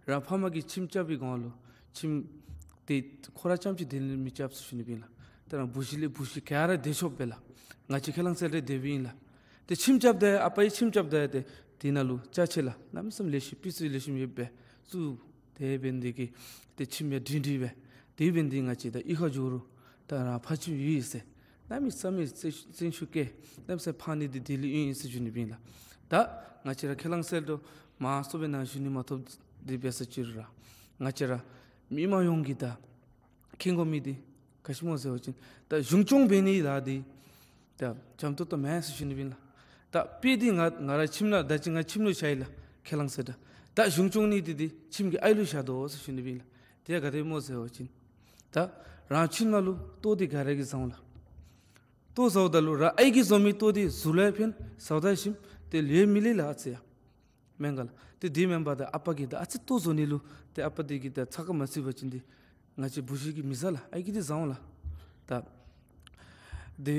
རང་ཕ་མ་གིས་ཁྱིམ་རྐྱབ་པའི་སྒང་ལུ་ཁྱིམ་དེ་ཁོ་ར་རྐྱངམ་ཅིག་དེ་ལས་མི་རྐྱབ་ཟེར་ཞུ་ནི་ཨིན་ལགས། ད་རང་བུ་གཞི་ལས་བུ་གཞི་ག་ར་སྡོད་ཆོག་པས་ལགས། ང་བཅས་ཁས་བླངས་གསལ་བསྒྲགས་དེ་སྦེ་ཨིན་ལགས། ཏེ་ཁྱིམ་རྐྱབ་ད་ཡང་ཨ་པ་གིས་ཁྱིམ་རྐྱབ་ད་ཡང་ཏེ་དེ་ནང་ལུ་ཅ་ཆས་ལགས་གནམ་མེད་ས་མེད་ལེགས་ཤོམ་སྤུས་ཚད་ལེགས་ཤོམ་ཡོདཔ་སྦེ་བཙུགས། དེ་འབད་ནི་དེ་གིས་ཏེ་ཁྱིམ་ཡང་སྒྲིང་སྒྲིང་སྦེ་དེ་འབད་ནི་དེ་ང་བཅས་ད་གཡུས་ཁར་འགྱོ་རུང་ད་རང་ཕ་ཁྱིམ་ཡོད་ཟེར་གནམ་མེད་ས་མེད་བརྩོན་བརྩོན་ཤུགས་བསྐྱེད་གནམ་མེད་ས་མེད་ཕངས་ནི་འདི་དེ་ལས་ཨིན་ཟེར་ཞུ་ནི་ཨིན་ལགས། ད་ང་བཅས་ར་ཁས་བླངས་གསལ་བསྒྲགས་མང་སུ་སྦེ་ནཱ་ཞུ་ནི་མ་ཐོབ། དེ་འབད་ས་ཅིག་རུང་ར་ང་བཅས་ར་མི་མང་ཡོངས་ཀྱིས་ད་མཁྱེན་དགོ་མི་འདི་ག་ཅི་སྨོ་ཟེར་བ་ཅིན་ད་གཞུང་སྐྱོང་འབད་ནི་ལཱ་འདི་ད་འཇམ་ཏོང་ཏོ་མེན་ཟེར་ཞུ་ནི་ཨིན་ལགས། ད་དཔེ་འདི་ང་ང་ར་ཁྱིམ་ནང་ད་ཅི་ང་ཁྱིམ་ལུ་བཞག་ཡི་ལགས། ཁས་བླངས་གསལ་བསྒྲགས། ད་གཞུང་སྐྱོང་ནི་འདི་འདི་ཁྱིམ་གྱི་ཨའི་ལུ་བཞག་དོ་ཟེར་ཞུ་ནི་ཨིན་ལགས། དེ་ག་དེ་སྨོ་ཟེར་བ་ཅིན་ད་རང་ཁྱིམ་ནང་ལུ་ལྟོ་འདི་ག་ར་གིས་བཟའ་འོང་ལགས། ལྟོ་བཟའཝ་ད་ལུ་ར་ཨའི་གིས་བཟོ་མི་ལྟོ་འདི་གཟུགས་ལུ་ཡང་ཕན་ཟཝ་ད་ཞིནམ་ཏེ་ལུས་ཡང་མི་ལེགས་ལགས། ཨ་ཙི་ཡ་མེན་ག་ལགས། ཏེ་དེ་མེན་པར་ད་ཨ་པ་གིས་ད་ཨ་ཙི་ལྟོ་བཟོ་ནི་ལུ་ཏེ་ཨ་པ་དེ་གིས་ད་ཚ་ཁ་མ་ཚུད་པ་ཅིན་འདི་ང་བཅས་བུ་གཞི་གིས་མི་བཟའ་ལགས། ཨའི་གིས་འདི་བཟའ་འོང་ལགས། ད་དེ་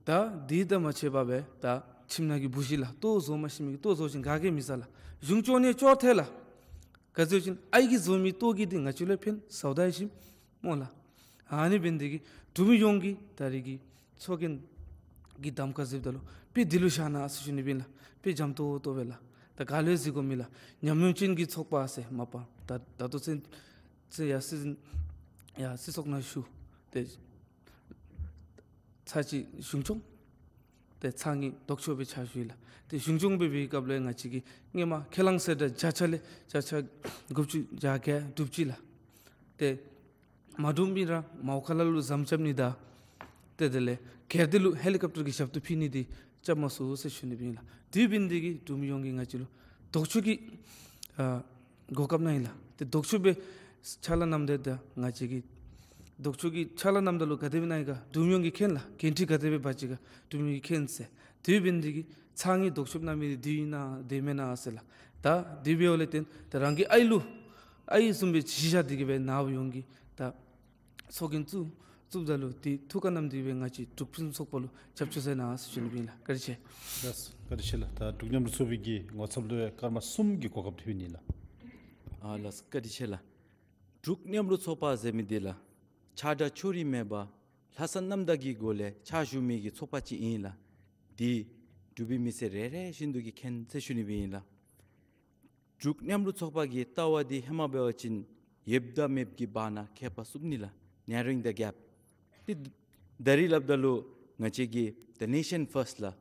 ད་དེ་ད་མ་ཚད་པར་སྦེ་ད་ཁྱིམ་ནང་གི་བུ་གཞི་ལགས་ལྟོ་བཟོ་མ་ཤེས་མི་གིས་ལྟོ་བཟོ་ཞིནམ་ག་གིས་མི་བཟའ་ལགས། གཞུང་སྐྱོང་ནི་ཅོག་འཐད་ལགས། ག་ཅི་ཟེར་བ་ཅིན་ཨའི་གིས་བཟོ་མི་ལྟོ་གིས་འདི་ང་བཅས་ལུ་ཕན་ཟཝ་ད་ཞིནམ་སྨོ་ལགས། ཨ་ནི་འབད་ནི་དེ་གིས་འབྲུག་མི་ཡོངས་ཀྱིས་ད་རེས་ཀྱི་ཚོགས་རྒྱན་གྱི་གདམ་ཁ་གཟིགསཔ་ད་ལུ་དཔེ་འདི་ལུ་བཞག་གནང་ཟེར་ཞུ་ནི་ཨིན་ལགས། དཔེ་འཇམ་ཏོང་ཏོ་སྦེ་ལགས། ད་ག་ལུ་ཡང་གཟིགས་དགོ་མི་ལགས། ཉམས་མྱོང་ཅན་གྱི་ཚོགས་པ་ཟེར་མ་པ་ད་ད་ལྟོ་ཚུན་ཚོད་ཡར་སྲིད་ཡར་སྲིད་ཚོགས་ནང་ཞུགས་ཏེ་ཚར་གཅིག་གཞུང་སྐྱོང་ཏེ་ཚར་གཉིས་ལྡོག་ཕྱོགས་སྦེ་ཕྱག་ཞུ་ཡི་ལགས། ཏེ་གཞུང་སྐྱོང་འབད་བའི་སྐབས་ལུ་ཡང་ང་བཅས་ཀྱིས་སྔོན་མ་ཁས་བླངས་གསལ་བསྒྲགས་བརྒྱ་ཆ་ལས་བརྒྱ་ཆ་དགུ་བཅུ་གྱ་བརྒྱད་གྲུབ་ཅི་ལགས། ཏེ་མ་གྲུབ་མི་ར་མའོ་ཁ་ལ་ལུ་ཟམ་རྐྱབ་ནི་དང་ཏེ་དེ་ལས་གལ་ཏེ་ལུ་ཧེ་ལི་ཀོབ་ཊར་གྱི་ཞབས་ཏོག་ཕུལ་ནི་འདི་རྐྱབ་མ་ཚུགས་ཟེར་ཞུ་ནི་ཨིན་ལགས། དེ་འབད་ནི་དེ་གིས་འབྲུག་མི་ཡོངས་ཀྱིས་ང་བཅས་ལུ་ལྡོག་ཕྱོགས་ཀྱི་ཨ་གོ་སྐབས་གནང་ཡི་ལགས། ཏེ་ལྡོག་ཕྱོགས་སྦེ་ཕྱག་ལཱ་གནངམ་ད་ད་ང་བཅས་ཀྱིས་ལྡོག་ཕྱོགས་ཀྱི་ཕྱག་ལཱ་གནངམ་ད་ལུ་ག་དེ་སྦེ་གནང་ཡི་ག་འབྲུག་མི་ཡོངས་ཀྱིས་མཁྱེན་ལགས། འགན་འཁྲི་ག་དེ་སྦེ་འབག་ཅི་ག་འབྲུག་མི་ཡོངས་ཀྱིས་མཁྱེན་ཟེར། དེ་འབད་ནི་དེ་གིས་ཚར་གཉིས་ལྡོག་ཕྱོགས་གནང་མི་འདི་དེ་ཨིན་ན་དེ་མེན་ན་ཟེར་ལགས། ད་དེ་འབདཝ་ལས་བརྟེན་ད་རང་གི་ཨའི་ལུ་ཨའི་བཟུམ་སྦེ་གཞི་བཞག་སྟེ་གི་སྦེ་ནཱ་བུ་ཡོངས་ཀྱིས་ད་ཚོགས་རྒྱན་བཙུགས་བཙུགསཔ་ད་ལུ་དེ་ཐུགས་ཁར་བསྣམས་ཏེ་སྦེ་ང་བཅས་འབྲུག་ཕུན་སུམ་ཚོགས་པ་ལུ་རྒྱབ་སྐྱོར་མཛད་གནང་ཟེར་ཞུ་ནི་ཨིན་ལགས། བཀའ་དྲིན་ཆེ། ལགས་བཀའ་དྲིན་ཆེ་ལགས། ད་འབྲུག་མཉམ་རུབ་ཚོགས་པའི་གི་ངོ་ཚབ་ལུ་སྐར་མ་གསུམ་གྱི་གོ་སྐབས་ཕུལ་ནི་ལགས། ཨ་ལགས་བཀའ་དྲིན་ཆེ་ལགས། འབྲུག་མཉམ་རུབ་ཚོགས་པ་ཟེར་མི་འདི་ལགས་ཆགས་སྡང་ཕྱོགས་རིས་མེད་པར་ལྷག་བསམ་རྣམ་དག་གི་སྒོ་ལས་ཕྱག་ཞུ་མི་གི་ཚོགས་པ་ཅིག་ཨིན་ལགས། འདི་འབྲུག་པའི་མི་སེར་རེ་རེ་བཞིན་དུ་གིས་མཁྱེན་ཟེར་ཞུ་ནི་སྦེ་ཨིན་ལགས། འབྲུག་མཉམ་རུབ་ཚོགས་པ་གི་ལྟ་བ་འདི་ཧེ་མ་འབད་བ་ཅིན་ཡོདཔ་དང་མེདཔ་གི་བར་ན་ཁྱད་པར་བསུབ་ནི་ལགས། Narrowing the gap། ཏེ་ད་རིས་སླབ་ད་ལུ་ང་བཅས་ཀྱི་the nation first ལགས།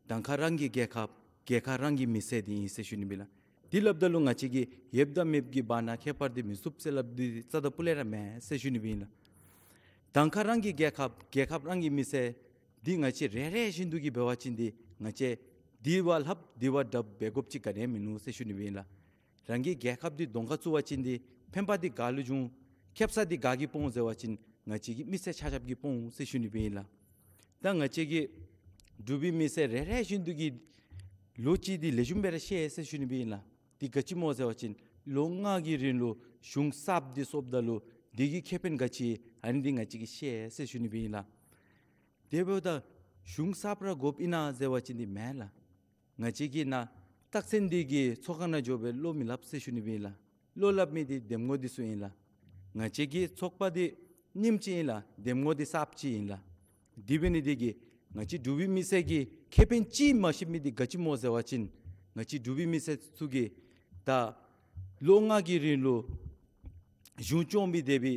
གདང་ཁ་རང་གི་རྒྱལ་ཁབ་རྒྱལ་ཁ་རང་གི་མི་སེར་འདི་ཨིན་ཟེར་ཞུ་ནི་སྦེ་ལགས། འདི་སླབ་ད་ལུ་ང་བཅས་ཀྱི་ཡོདཔ་དང་མེདཔ་གི་བར་ན་ཁྱད་པར་འདི་མི་བསུབ་ཟེར་སླབ་འདི་རྩ་དང་སྤུ་ལས་ར་མེན་ཟེར་ཞུ་ནི་སྦེ་ཨིན་ལགས། གདང་ཁ་རང་གི་རྒྱལ་ཁབ་རྒྱལ་ཁབ་རང་གི་མི་སེར་འདི་ང་བཅས་རེ་རེ་བཞིན་དུ་གིས་འབད་བ་ཅིན་འདི་ང་བཅས་འདི་བ་ལྷགཔ་འདི་བ་དྲགཔ་འབད་དགོཔ་ཅིག་ག་ནི་ཡང་མིན་ནུག་ཟེར་ཞུ་ནི་སྦེ་ཨིན་ལགས། རང་གི་རྒྱལ་ཁབ་འདི་གདོང་ཁར་བཙུགས་པ་ཅིན་འདི་ཕན་པ་འདི་ག་ལུ་འབྱུང་ཁེབ་ས་འདི་ག་གིས་སྤོ་འོང་ཟེར་བ་ཅིན་ང་བཅས་ཀྱི་མི་སེར་ཆ་ཁྱབ་ཀྱིས་སྤོ་འོང་ཟེར་ཞུ་ནི་སྦེ་ཨིན་ལགས། ད་ང་བཅས་ཀྱི་འབྲུག་པའི་མི་སེར་རེ་རེ་བཞིན་དུ་གིས་ལོ་གཅིག་འདི་ལེགས་ཤོམ་སྦེ་ར་ཤེས་ཟེར་ཞུ་ནི་སྦེ་ཨིན་ལགས། འདི་ག་ཅི་སྨོ་ཟེར་བ་ཅིན་ལོ་ལྔ་གི་རིང་ལུ་གཞུང་གསརཔ་འདི་སོངམ་ད་ལུ་འདི་གི་ཁེ་ཕན་ག་ཅི་ཨ་ནི་འདི་ང་བཅས་ཀྱིས་ཤེས་ཟེར་ཞུ་ནི་སྦེ་ཨིན་ལགས། དེ་འབདཝ་ད་གཞུང་གསརཔ་ར་དགོཔ་ཨིན་ན་ཟེར་བ་ཅིན་འདི་མེན་ལགས། ང་བཅས་ཀྱིས་ནཱ་རྟགས་མཚན་འདི་གི་ཚོགས་ཁང་ནང་འགྱོ་སྦེ་བློ་མི་སླབ་ཟེར་ཞུ་ནི་སྦེ་ཨིན་ལགས། བློ་སླབ་མི་འདི་འདེམས་ངོ་འདི་ཚུ་ཨིན་ལགས། ང་བཅས་ཀྱི་ཚོགས་པ་འདི་རྙིངམ་ཅིག་ཨིན་ལགས། འདེམས་ངོ་འདི་གསརཔ་ཅིག་ཨིན་ལགས། དེ་འབད་ནི་འདི་གིས་ང་བཅས་འབྲུག་པའི་མི་སེར་གྱིས་ཁེ་ཕན་ཅིག་མ་ཤེས་མི་འདི་ག་ཅི་སྨོ་ཟེར་བ་ཅིན་ང་བཅས་འབྲུག་པའི་མི་སེར་ཚུ་གིས་ད་ལོ་ལྔ་གི་རིང་ལུ་གཞུང་སྐྱོང་སྦེ་སྡོད་པའི་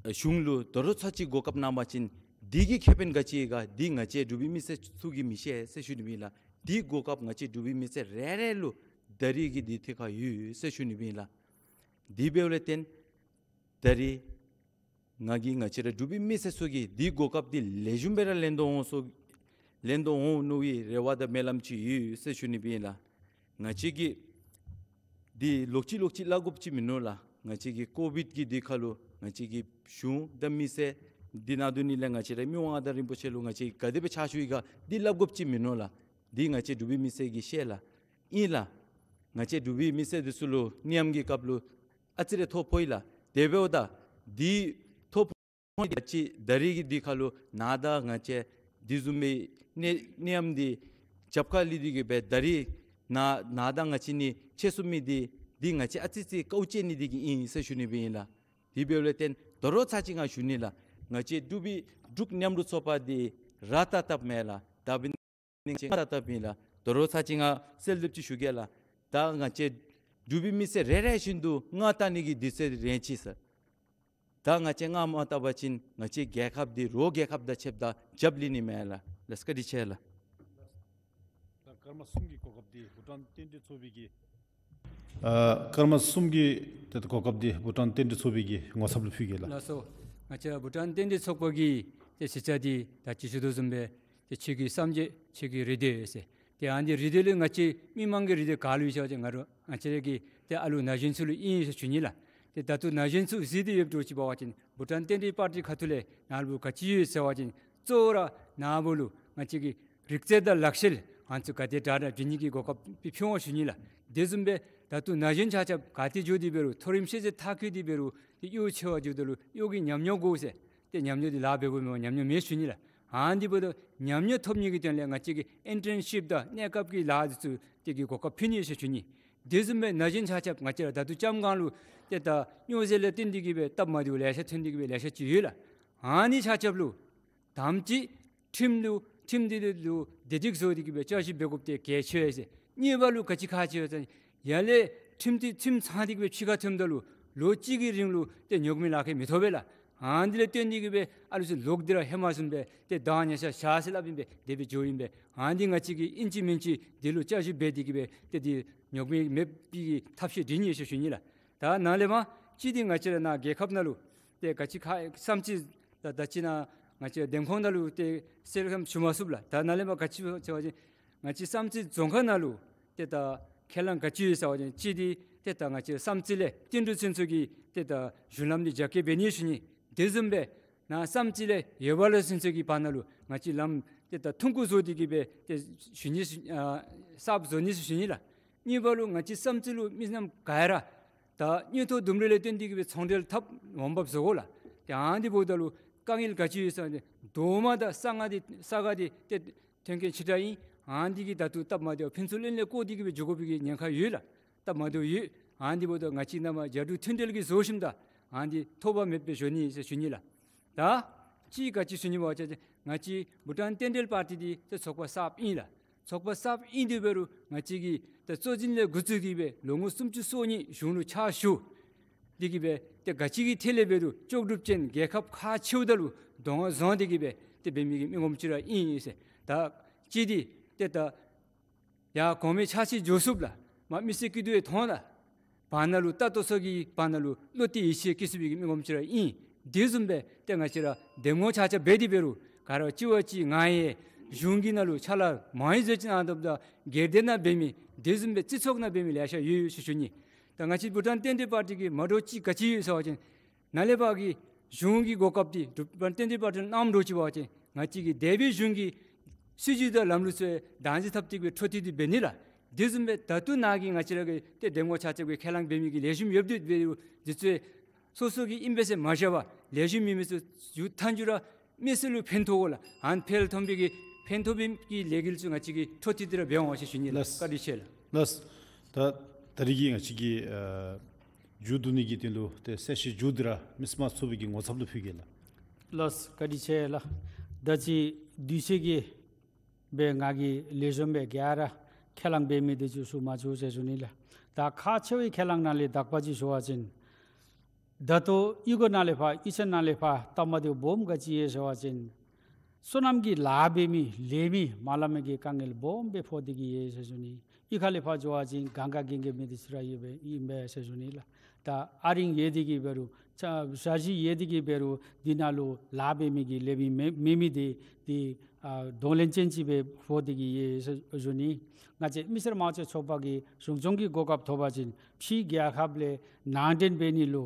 གཞུང་ལུ་དོ་རུང་ཚར་གཅིག་གོ་སྐབས་གནང་པ་ཅིན་འདི་གི་ཁེ་ཕན་ག་ཅི་ཡོད་ག་འདི་ང་བཅས་འབྲུག་པའི་མི་སེར་ཚུ་གིས་མི་ཤེས་ཟེར་ཞུ་ནི་སྦེ་ཨིན་ལགས། འདི་གོ་སྐབས་ང་བཅས་འབྲུག་པའི་མི་སེར་རེ་རེ་ལུ་ད་རིས་ཀྱི་འདི་ཐད་ཁར་ཡོད་ཟེར་ཞུ་ནི་སྦེ་ཨིན་ལགས། དེ་འབདཝ་ལས་བརྟེན་ད་རིས་ང་གིས་ང་བཅས་ར་འབྲུག་པའི་མི་སེར་ཚུ་གིས་འདི་གོ་སྐབས་འདི་ལེགས་ཤོམ་སྦེ་ར་ལེན་དོ་འོང་ཟེར་ལེན་དོ་འོང་མནོ་བའི་རེ་བ་དང་སྨོན་ལམ་ཅིག་ཡོད་ཟེར་ཞུ་ནི་སྦེ་ཨིན་ལགས། ང་བཅས་ཀྱིས་འདི་ལོག་ཅི་ལོག་ཅི་སླབ་དགོཔ་ཅིག་མིན་ནུག་ལགས། ང་བཅས་ཀྱི་ཀོ་བིཌ་ཀྱི་འདི་ཁར་ལུ་ང་བཅས་ཀྱི་གཞུང་དང་མི་སེར་འདི་ནང་འདུ་ནི་ལས་ང་བཅས་ར་མི་དབང་མངའ་བདག་རིན་པོ་ཆེ་ལུ་ང་བཅས་ག་དེ་སྦེ་ཕྱག་ཞུ་ཡི་ག་འདི་སླབ་དགོཔ་ཅིག་མིན་ནུག་ལགས། འདི་ང་བཅས་འབྲུག་པའི་མི་སེར་གྱིས་ཤེས་ལགས། ཨིན་ལགས། ང་བཅས་འབྲུག་པའི་མི་སེར་འདི་ཚུ་ལུ་ནད་ཡམས་ཀྱི་སྐབས་ལུ་ཨ་ཙི་རེ་ཐོ་ཕོག་ཡི་ལགས། དེ་འབདཝ་ད་འདི་ཐོ་ཕོག་ད་ཅི་ད་རིས་ཀྱི་འདི་ཁར་ལུ་ནཱ་ད་ང་བཅས་འདི་བཟུམ་སྦེ་ནད་ནད་ཡམས་འདི་རྒྱབ་ཁར་ལུས་ཏེ་གི་སྦེ་ད་རིས་ནཱ་ནཱ་ད་ང་བཅས་ནི་ཕྱད་ཚུགས་མི་འདི་འདི་ང་བཅས་ཨ་ཙི་ཙི་དཀའཝ་སྤྱད་ནི་འདི་གིས་ཨིན་ཟེར་ཞུ་ནི་སྦེ་ཨིན་ལགས། དེ་འབདཝ་ལས་བརྟེན་དོ་རུང་ཚར་གཅིག་ང་ཞུ་ནི་ལགས། ང་བཅས་འབྲུག་པའི་འབྲུག་མཉམ་རུབ་ཚོགས་པ་འདི་ར་ཏ་ཏབ་མེན་ལགས། ད་འབད་ནི་ང་བཅས་ང་ཏ་ཏབ་ཨིན་ལགས། དོ་རུང་ཚར་གཅིག་ང་གསལ་འདེབས་ཅིག་ཞུ་གེ་ལགས། ད་ང་བཅས་འབྲུག་པའི་མི་སེར་རེ་རེ་བཞིན་དུ་ང་བལྟ་ནི་གི་དུས་ཚོད་རན་ཅི་ཟེར། ད་ང་བཅས་ང་མ་བལྟ་བ་ཅིན་ང་བཅས་རྒྱལ་ཁབ་འདི་རོགས་རྒྱལ་ཁབ་དང་ཕྱདཔ་ད་རྒྱབ་ལུས་ནི་མེན་ལགས། ལགས་བཀའ་དྲིན་ཆེ་ལགས། ད་སྐར་མ་གསུམ་གྱི་གོ་སྐབས་འདི་བྷུ་ཊཱན་རྟེན་འབྲེལ་ཚོགས་པའི་གི་ཨ་སྐར་མ་གསུམ་གྱི་ཏེ་གོ་སྐབས་འདི་བྷུ་ཊཱན་རྟེན་འབྲེལ་ཚོགས་པའི་གི་ངོ་ཚབ་ལུ་ཕུལ་གེ་ལགས། ལགས་སོ། ང་བཅས་བྷུ་ཊཱན་རྟེན་འབྲེལ་ཚོགས་པ་གི་ཏེ་ཞིབ་ཆ་འདི་ད་ཅི་ཞུ་དོ་བཟུམ་སྦེ་ཏེ་ཆོས་ཀྱི་སངས་རྒྱས་ཆོས་ཀྱི་རི་དེ་ཟེར། ཏེ་ཨ་ནི་རི་དེ་ལས་ང་བཅས་མི་མང་གི་རི་དེ་ག་ལུ་ཡོད་ཟེར་བ་ཅིན་ང་ར་ང་བཅས་ར་གི་ཏེ་ཨ་ལུ་ན་གཞོན་ཚུ་ལུ་ཨིན་ཟེར་ཞུ་ནི་ལགས། ཏེ་ད་ལྟོ་ན་གཞོན་ཚུ་གཟིགས་ཏེ་ཡོདཔ་འདྲཝ་ཅིག་འབད་བ་ཅིན་བྷུ་ཊཱན་རྟེན་འབྲེལ་པར་ཊི་ཁ་ཐུག་ལས་ནཱ་ལུ་ག་ཅི་ཡོད་ཟེར་བ་ཅིན་གཙོ་བོ་ར་ནཱ་བུ་ལུ་ང་བཅས་ཀྱི་རིག་རྩལ་དང་ལག་ཤེས་ང་ཚུ་ག་དེ་དྲག་དྲག་བྱིན་ནི་གི་གོ་སྐབས་ཕུལ་འོང་ཞུ་ནི་ལགས། དེ་བཟུམ་སྦེ་ད་ལྟོ་ན་གཞོན་ཆ་ཁྱབ་ག་ཏེ་འགྱོ་སྟེ་འབད་རུང་མཐོ་རིམ་ཤེས་ཚད་མཐར་འཁྱོལ་ཏེ་འབད་རུང་ཏེ་གཡོག་འཚོལ་བར་འགྱོཝ་ད་ལུ་གཡོག་གི་ཉམས་མྱོང་དགོ་ཟེར། ཏེ་ཉམས་མྱོང་འདི་ལཱ་འབད་འབདཝ་མེན་པར་ཉམས་མྱོང་མེད་ཞུ་ནི་ལགས། ཨ་ནི་འབདཝ་ད་ཉམས་མྱོང་ཐོབ་ནི་གི་དོན་ལས་ང་བཅས་ཀྱིས་ཨིན་ཊརན་ཤིཔ་དང་གནས་སྐབས་ཀྱི་ལཱ་འདི་ཚུ་ཏེ་གི་གོ་སྐབས་ཕུལ་ནི་ཟེར་ཞུ་ནི། དེ་བཟུམ་སྦེ་ན་གཞོན་ཆ་ཁྱབ་ང་བཅས་ར་ད་ལྟོ་ལྕམ་སྒང་ལུ་ཏེ་ད་སྨྱོ་རྫས་ལས་བརྟེན་ཏེ་གི་སྦེ་སྟབས་མ་བདེཝ་ལེ་ཤ་ཐོན་ཏེ་གི་སྦེ་ལེ་ཤ་ཅིག་ཡོད་ལགས། ཨ་ནི་ཆ་ཁྱབ་ལུ་དང་པ་ཅིག་ཁྲིམས་ལུ་ཁྲིམས་འདི་ལུ་བདེ་སྡུག་བཟོ་སྟེ་གི་སྦེ་བསྐྱར་ཞིབ་འབད་དགོཔ་འདི་གལ་ཆེ་བས་ཟེར། གཉིས་པ་ལུ་ག་ཅི་ཁག་ཆེ་བས་ཟེར་ཡར་ལས་ཁྲིམས་འདི་ཁྲིམས་ཚང་སྟེ་གི་སྦེ་ཕྱི་ཁར་ཐོནམ་ད་ལུ་ལོ་གཅིག་གི་རིང་ལུ་ཏེ་ཉོག་མེད་ལཱ་ཁག་མི་ཐོབ་པས་ལགས། ཨ་ནི་འདི་ལས་བརྟེན་ཏེ་གི་སྦེ་ཨ་ལུ་ཚུ་ལོག་སྟེ་ར་ཧེ་མ་བཟུམ་སྦེ་ཏེ་བདག་ཉར་ས་བཞག་ཟེར་སླབ་ཨིན་པས། དེ་སྦེ་འགྱོཝ་ཨིན་པས། ཨ་ནི་འདི་ང་བཅས་ཀྱིས་ཨིན་ཅི་མིན་ཅི་འདི་ལུ་བསྐྱར་ཞིབ་འབད་དེ་གི་སྦེ་ཏེ་འདི་ཉོག་མེད་མེད་པའི་ཐབས་ཤེས་འབད་ནི་ཟེར་ཞུ་ནི་ལགས། ད་ནཱ་ལས་མར་ཅིག་འདི་ང་བཅས་ར་ནཱ་རྒྱལ་ཁབ་ནང་ལུ་ཏེ་ག་ཅི་ཁ་བསམ་རྩེ་ད་ད་ཅི་ནཱ་ང་བཅས་འདེམས་ཁོངས་ནང་ལུ་ཏེ་གསལ་ཁ་ཞུ་མ་ཚུགས་ལགས། ད་ནཱ་ལས་མར་ག་ཅི་ཟེར་བ་ཅིན་ང་བཅས་བསམ་རྩེ་རྫོང་ཁག་ནང་ལུ་ཏེ་ད་ཁས་བླངས་ག་ཅི་ཡོད་ཟེར་བ་ཅིན་ཅིག་འདི་ཏེ་ད་ང་བཅས་བསམ་རྩེ་ལས་བསྟན་འབྲུག་ཚུན་ཚོད་ཀྱི་ཏེ་ད་གཞུང་ལམ་འདི་རྒྱ་སྐྱེད་འབད་ནི་ཟེར་ཞུ་ནི། དེ་བཟུམ་སྦེ་ནཱ་བསམ་རྩེ་ལས་ཡོ་བ་ལ་ཚུན་ཚོད་ཀྱི་བར་ན་ལུ་ང་བཅས་ལམ་ཏེ་ད་ཐུང་ཀུ་བཟོ་སྟེ་གི་སྦེ་ཏེ་ཞུ་ནི་ཨ་གསརཔ་བཟོ་ནི་ཟེར་ཞུ་ནི་ལགས། གཉིས་པ་ལུ་ང་བཅས་བསམ་རྩེ་ལུ་མི་རྣམས་ག་ར་ད་དངུལ་ཐོག་དུམ་གྲ་ལས་བརྟེན་ཏེ་གི་སྦེ་ཚོང་འབྲེལ་འཐབ་འོང་འབབ་བཟོ་དགོ་ལགས། ཏེ་ཨ་ནི་འབདཝ་ད་ལུ་དཀའ་ངལ་ག་ཅི་ཡོད་ཟེར་བ་ཅིན་རྡོག་མ་དང་ས་ང་འདི་ས་ག་འདི་ཏེ་མཐུན་རྐྱེན་ཆེ་དྲགས་ཨིན། ཨ་ནི་འདི་གིས་ད་ལྟོ་སྟབས་མ་བདེཝ་ཕུན་ཚོགས་གླིང་ལས་བསྐོར་ཏེ་གི་སྦེ་འགྱོ་དགོ་པའི་གི་ཉེན་ཁ་ཡོད་ལགས། སྟབས་མ་བདེཝ་ཡོད། ཨ་ནི་འབདཝ་ད་ང་བཅས་ནང་མར་རྒྱ་འབྲུག་མཐུན་འབྲེལ་གྱིས་བཟོ་ཞིནམ་ད་ཨ་ནི་ཐོགས་པ་མེདཔ་སྦེ་འགྱོ་ནི་ཟེར་ཞུ་ནི་ལགས། ད་ཅིག་ག་ཅི་ཞུ་ནི་སྨོ་ཟེར་བ་ཅིན་ང་བཅས་བྷུ་ཊཱན་བསྟན་འབྲེལ་པར་ཊི་འདི་ཏེ་ཚོགས་པ་གསརཔ་ཨིན་ལགས། ཚོགས་པ་གསརཔ་ཨིན་དེ་འབད་རུང་ང་བཅས་ཀྱིས་ད་གཙོ་འཛིན་ལས་འགོ་བཙུགས་ཏེ་སྦེ་ལོ་ངོ་སུམ་ཅུ་སོ་གཉིས་གཞུང་ལུ་ཕྱག་ཞུ་སྟེ་གི་སྦེ་ཏེ་ག་ཅི་གི་ཐད་ལས་འབད་རུང་ལྕོགས་གྲུབ་ཅན་རྒྱལ་ཁབ་ཁག་ཆེཝ་ད་ལུ་གདོང་བཟུང་སྟེ་གི་སྦེ་ཏེ་འབད་མི་གི་མི་ངོམ་ཅིག་ར་ཨིན་ཟེར། ད་ཅི་སྟེ་ཏེ་ད་ཡར་གོང་མའི་ཕྱག་ཕྱིད་འགྱོ་ཚུགསཔ་ལགས། མར་མི་སེར་སྐྱིད་སྡུག་ཡང་མཐོང་ལགས། བར་ན་ལུ་ད་ལྟོ་ཚུ་གི་བར་ན་ལུ་བློ་གཏད་ཡིད་ཆེས་བསྐྱེད་ཚུགས་པའི་གི་མི་ངོམ་ཅིག་ར་ཨིན། དེ་བཟུམ་སྦེ་ཏེ་ང་བཅས་ར་འདེམས་ངོ་ཆ་ཁྱབ་འབད་དེ་འབད་རུང་ག་ར་གཅིག་བ་གཅིག་ང་ཡང་གཞུང་གི་ནང་ལུ་ཕྱག་ལཱ་མང་ཡི་ཟེར་ཅིག་ཨ་ནི་འབདཝ་ད་སྒེར་སྡེ་ནང་འབད་མི་དེ་བཟུམ་སྦེ་སྤྱི་ཚོགས་ནང་འབད་མི་ལེ་ཤ་ཡོད་ཡོད་ཟེར་ཞུ་ནི། ད་ང་བཅས་བྷུ་ཊཱན་བསྟན་འབྲེལ་པར་ཊི་གི་མ་འདྲཝ་ཅིག་ག་ཅི་ཡོད་ཟེར་བ་ཅིན་ནཱ་ལས་ཕར་གྱི་གཞུང་གི་གོ་སྐབས་འདི་བྷུ་ཊཱན་བསྟན་འབྲེལ་པར་ཊི་གནངམ་འདྲཝ་ཅིག་འབད་བ་ཅིན་ང་བཅས་ཀྱི་འདས་པའི་གཞུང་གི་སྲིད་བྱུས་དང་ལམ་ལུགས་ཚུ་བདག་འཛིན་འཐབ་སྟེ་གི་འཕྲོ་མཐུད་དེ་འབད་ནི་ལགས། དེ་བཟུམ་སྦེ་ད་ལྟོ་ནཱ་གི་ང་བཅས་ར་གི་ཏེ་འདེམས་ངོ་ཆ་ཁྱབ་ཀྱིས་ཁས་བླངས་འབད་མི་གི་ལེགས་ཤོམ་ཡོདཔ་འདི་འབད་རུང་འདི་ཚུ་སོ་སོ་གི་ཨིན་པས་ཟེར་མ་བཞག་པར་ལེགས་ཤོམ་མེད་མི་ཚུ་ཡུན་ཐུང་ཅིག་ར་མི་སེར་ལུ་ཕན་ཐོགས་དགོ་ལགས། ཨ་ནི་ཕན་ཐོགས་པའི་གི་ཕན་ཐོགས་པའི་གི་ལས་འགུལ་ཚུ་ང་བཅས་ཀྱིས་འཕྲོ་མཐུད་དེ་ར་འབད་འོང་ཟེར་ཞུ་ནི་ལགས། ལགས། བཀའ་དྲིན་ཆེ་ལགས། ལགས། ད་ད་རིས་ཀྱི་ང་བཅས་ཀྱི་ཨ་མཇུག་བསྡུ་ནི་གི་དོན་ལུ་ཏེ་གསལ་བཤད་མཇུག་བསྡུ་ར་མི་སེར་དམངས་གཙོའི་གི་ངོ་ཚབ་ལུ་ཕུལ་གེ་ལགས། ལགས། བཀའ་དྲིན་ཆེ་ལགས། ད་ཅི་དུས་ཚོད་ཀྱིས་སྦེ་ང་གིས་ལེགས་ཤོམ་སྦེ་ག་ར་ཁས་བླངས་འབད་མི་དེ་ཚུ་ཞུ་མ་ཚུགས་ཟེར་ཞུ་ནི་ལགས། ད་ཁག་ཆེ་བའི་ཁས་བླངས་ནང་ལས་དག་པ་ཅིག་ཞུ་བ་ཅིན་ད་ལྟོ་གཡུས་སྒོ་ནང་ལས་ཕར་གཡུས་ཚན་ནང་ལས་ཕར་སྟབས་མ་བདེཝ་སྦོམ་ག་ཅི་ཡོད་ཟེར་བ་ཅིན་སོ་ནམ་གྱི་ལཱ་འབད་མི་ལས་མི་མ་ལང་མི་གི་དཀའ་ངལ་སྦོམ་སྦེ་ཕོག་སྟེ་གི་ཡོད་ཟེར་ཞུ་ནི། གཡུས་ཁ་ལས་ཕར་འགྱོ་བ་ཅིན་གང་ག་གིང་གི་མི་དེ་ཚུ་ར་ཡོདཔ་ཨིན་པས་ཟེར་ཞུ་ནི་ལགས། ད་ཨ་རིང་ཡོད་དེ་གི་འབད་རུང་ཚ་ཞ་ཞི་ཡོད་དེ་གི་འབད་རུང་འདི་ནང་ལུ་ལཱ་འབད་མི་གི་ལས་མི་མེད་མེད་མི་དེ་དེ་ཨ་གདོང་ལེན་ཅན་ཅིག་སྦེ་ཕོག་སྟེ་གི་ཡོད་ཟེར་ཞུ་ནི། ང་བཅས་མི་སེར་དམངས་གཙོའི་ཚོགས་པ་གིས་གཞུང་སྐྱོང་གི་གོ་སྐབས་ཐོབ་པ་ཅིན་ཕྱིའི་རྒྱལ་ཁབ་ལས་ནང་འདྲེན་འབད་ནི་ལུ་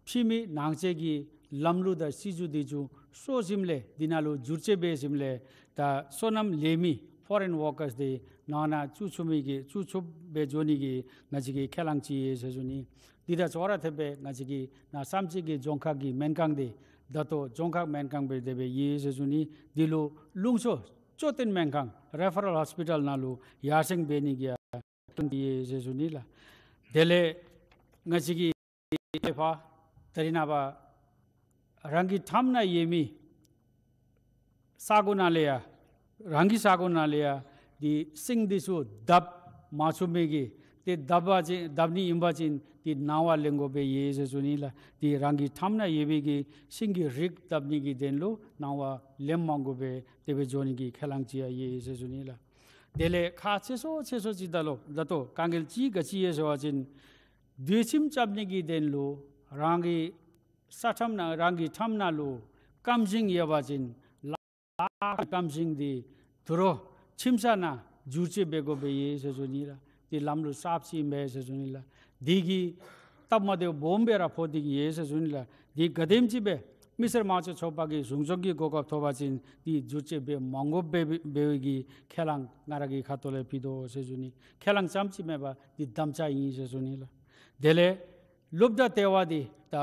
ཕྱི་མི་ནང་འཛུལ་གྱི་ལམ་ལུགས་དང་སྲིད་བྱུས་དེ་ཚུ་སོར་ཞིནམ་ལས་འདི་ནང་ལུ་བསྒྱུར་བཅོས་འབད་ཞིནམ་ལས་ད་སོ་ནམ་ལས་མི་ཕོ་རེན་ཝོར་ཀརསི་དེ་ནང་ན་བཙུགས་ཚུགས་མི་གི་བཙུགས་ཚུགསཔ་སྦེ་འགྱོ་ནི་གི་ང་བཅས་ཀྱི་ཁས་བླངས་ཅིག་ཡོད་ཟེར་ཞུ་ནི། འདི་དང་ཅོག་ར་འཐདཔ་སྦེ་ང་བཅས་ཀྱི་ནཱ་བསམ་རྩེ་གི་རྫོང་ཁག་གི་སྨན་ཁང་དེ་ད་ལྟོ་རྫོང་ཁག་སྨན་ཁང་སྦེ་དེ་སྦེ་ཡོད་ཟེར་ཞུ་ནི། འདི་ལུ་ལུང་ཕྱོགས་མཆོད་རྟེན་སྨན་ཁང་རེ་ཕ་རལ་ཧོསི་པི་ཊལ་ནང་ལུ་ཡར་སེང་འབད་ནི་གི་ཡང་ཡོད་ཟེར་ཞུ་ནི་ལགས། དེ་ལས་ང་བཅས་ཀྱི་ལས་ཕར་ད་རིས་ནངས་པ་རང་གི་འགྲམ་ན་ཡོད་མི་ས་གོ་ནང་ལས་ཡང་རང་གི་ས་གོ་ནང་ལས་ཡང་འདི་ཤིང་འདི་ཚུ་བརྡབ་མ་ཚུགས་མི་གི་ཏེ་བརྡབ་པ་ཅིན་བརྡབ་ནི་ཨིན་པ་ཅིན་འདི་ནང་པར་ལེན་དགོཔ་སྦེ་ཡོད་ཟེར་ཞུ་ནི་ལགས། འདི་རང་གི་འགྲམ་ན་ཡོད་པའི་གི་ཤིང་གི་རིགས་བརྡབ་ནི་གི་དོན་ལུ་ནང་པར་ལེན་མ་དགོཔ་སྦེ་དེ་སྦེ་འགྱོ་ནི་གི་ཁས་བླངས་ཅིག་ཡང་ཡོད་ཟེར་ཞུ་ནི་ལགས། དེ་ལས་ཁག་ཆེ་ཤོས་ཆེ་ཤོས་ཅིག་ད་ལོ་ད་ལྟོ་དཀའ་ངལ་ཅིག་ག་ཅི་ཡོད་ཟེར་བ་ཅིན་སྡོད་ཁྱིམ་རྐྱབ་ནི་གི་དོན་ལུ་རང་གི་ས་འགྲམ་ནང་རང་གི་འགྲམ་ནང་ལུ་སྐམ་ཤིང་ཡོད་པ་ཅིན་ལ་སྐམ་ཤིང་འདི་དོ་རུང་ཁྱིམ་ཚང་ནང་བསྒྱུར་བཅོས་འབད་དགོཔ་སྦེ་ཡོད་ཟེར་ཞུ་ནི་ལགས། འདི་ལམ་ལུགས་གསརཔ་ཅིག་ཨིན་པས་ཟེར་ཞུ་ནི་ལགས། འདི་གིས་སྟབས་མ་བདེཝ་སྦོམ་སྦེ་ར་ཕོག་སྟེ་གི་ཡོད་ཟེར་ཞུ་ནི་ལགས། འདི་ག་དེམ་ཅིག་སྦེ་མི་སེར་དམངས་གཙོའི་ཚོགས་པ་གིས་གཞུང་སྐྱོང་གི་གོ་སྐབས་ཐོབ་པ་ཅིན་འདི་བསྒྱུར་བཅོས་འབད་མ་དགོཔ་སྦེ་འབད་བའི་གི་ཁས་བླངས་ང་ར་གི་ཁ་ཐུག་ལས་ཕུལ་དོ་ཟེར་ཞུ་ནི། ཁས་བླངས་རྐྱངམ་ཅིག་མེན་པར་འདི་དམ་བཅའ་ཨིན་ཟེར་ཞུ་ནི་ལགས། དེ་ལས་སློབ་གྲྭ་ལྟེ་བ་འདི་ད་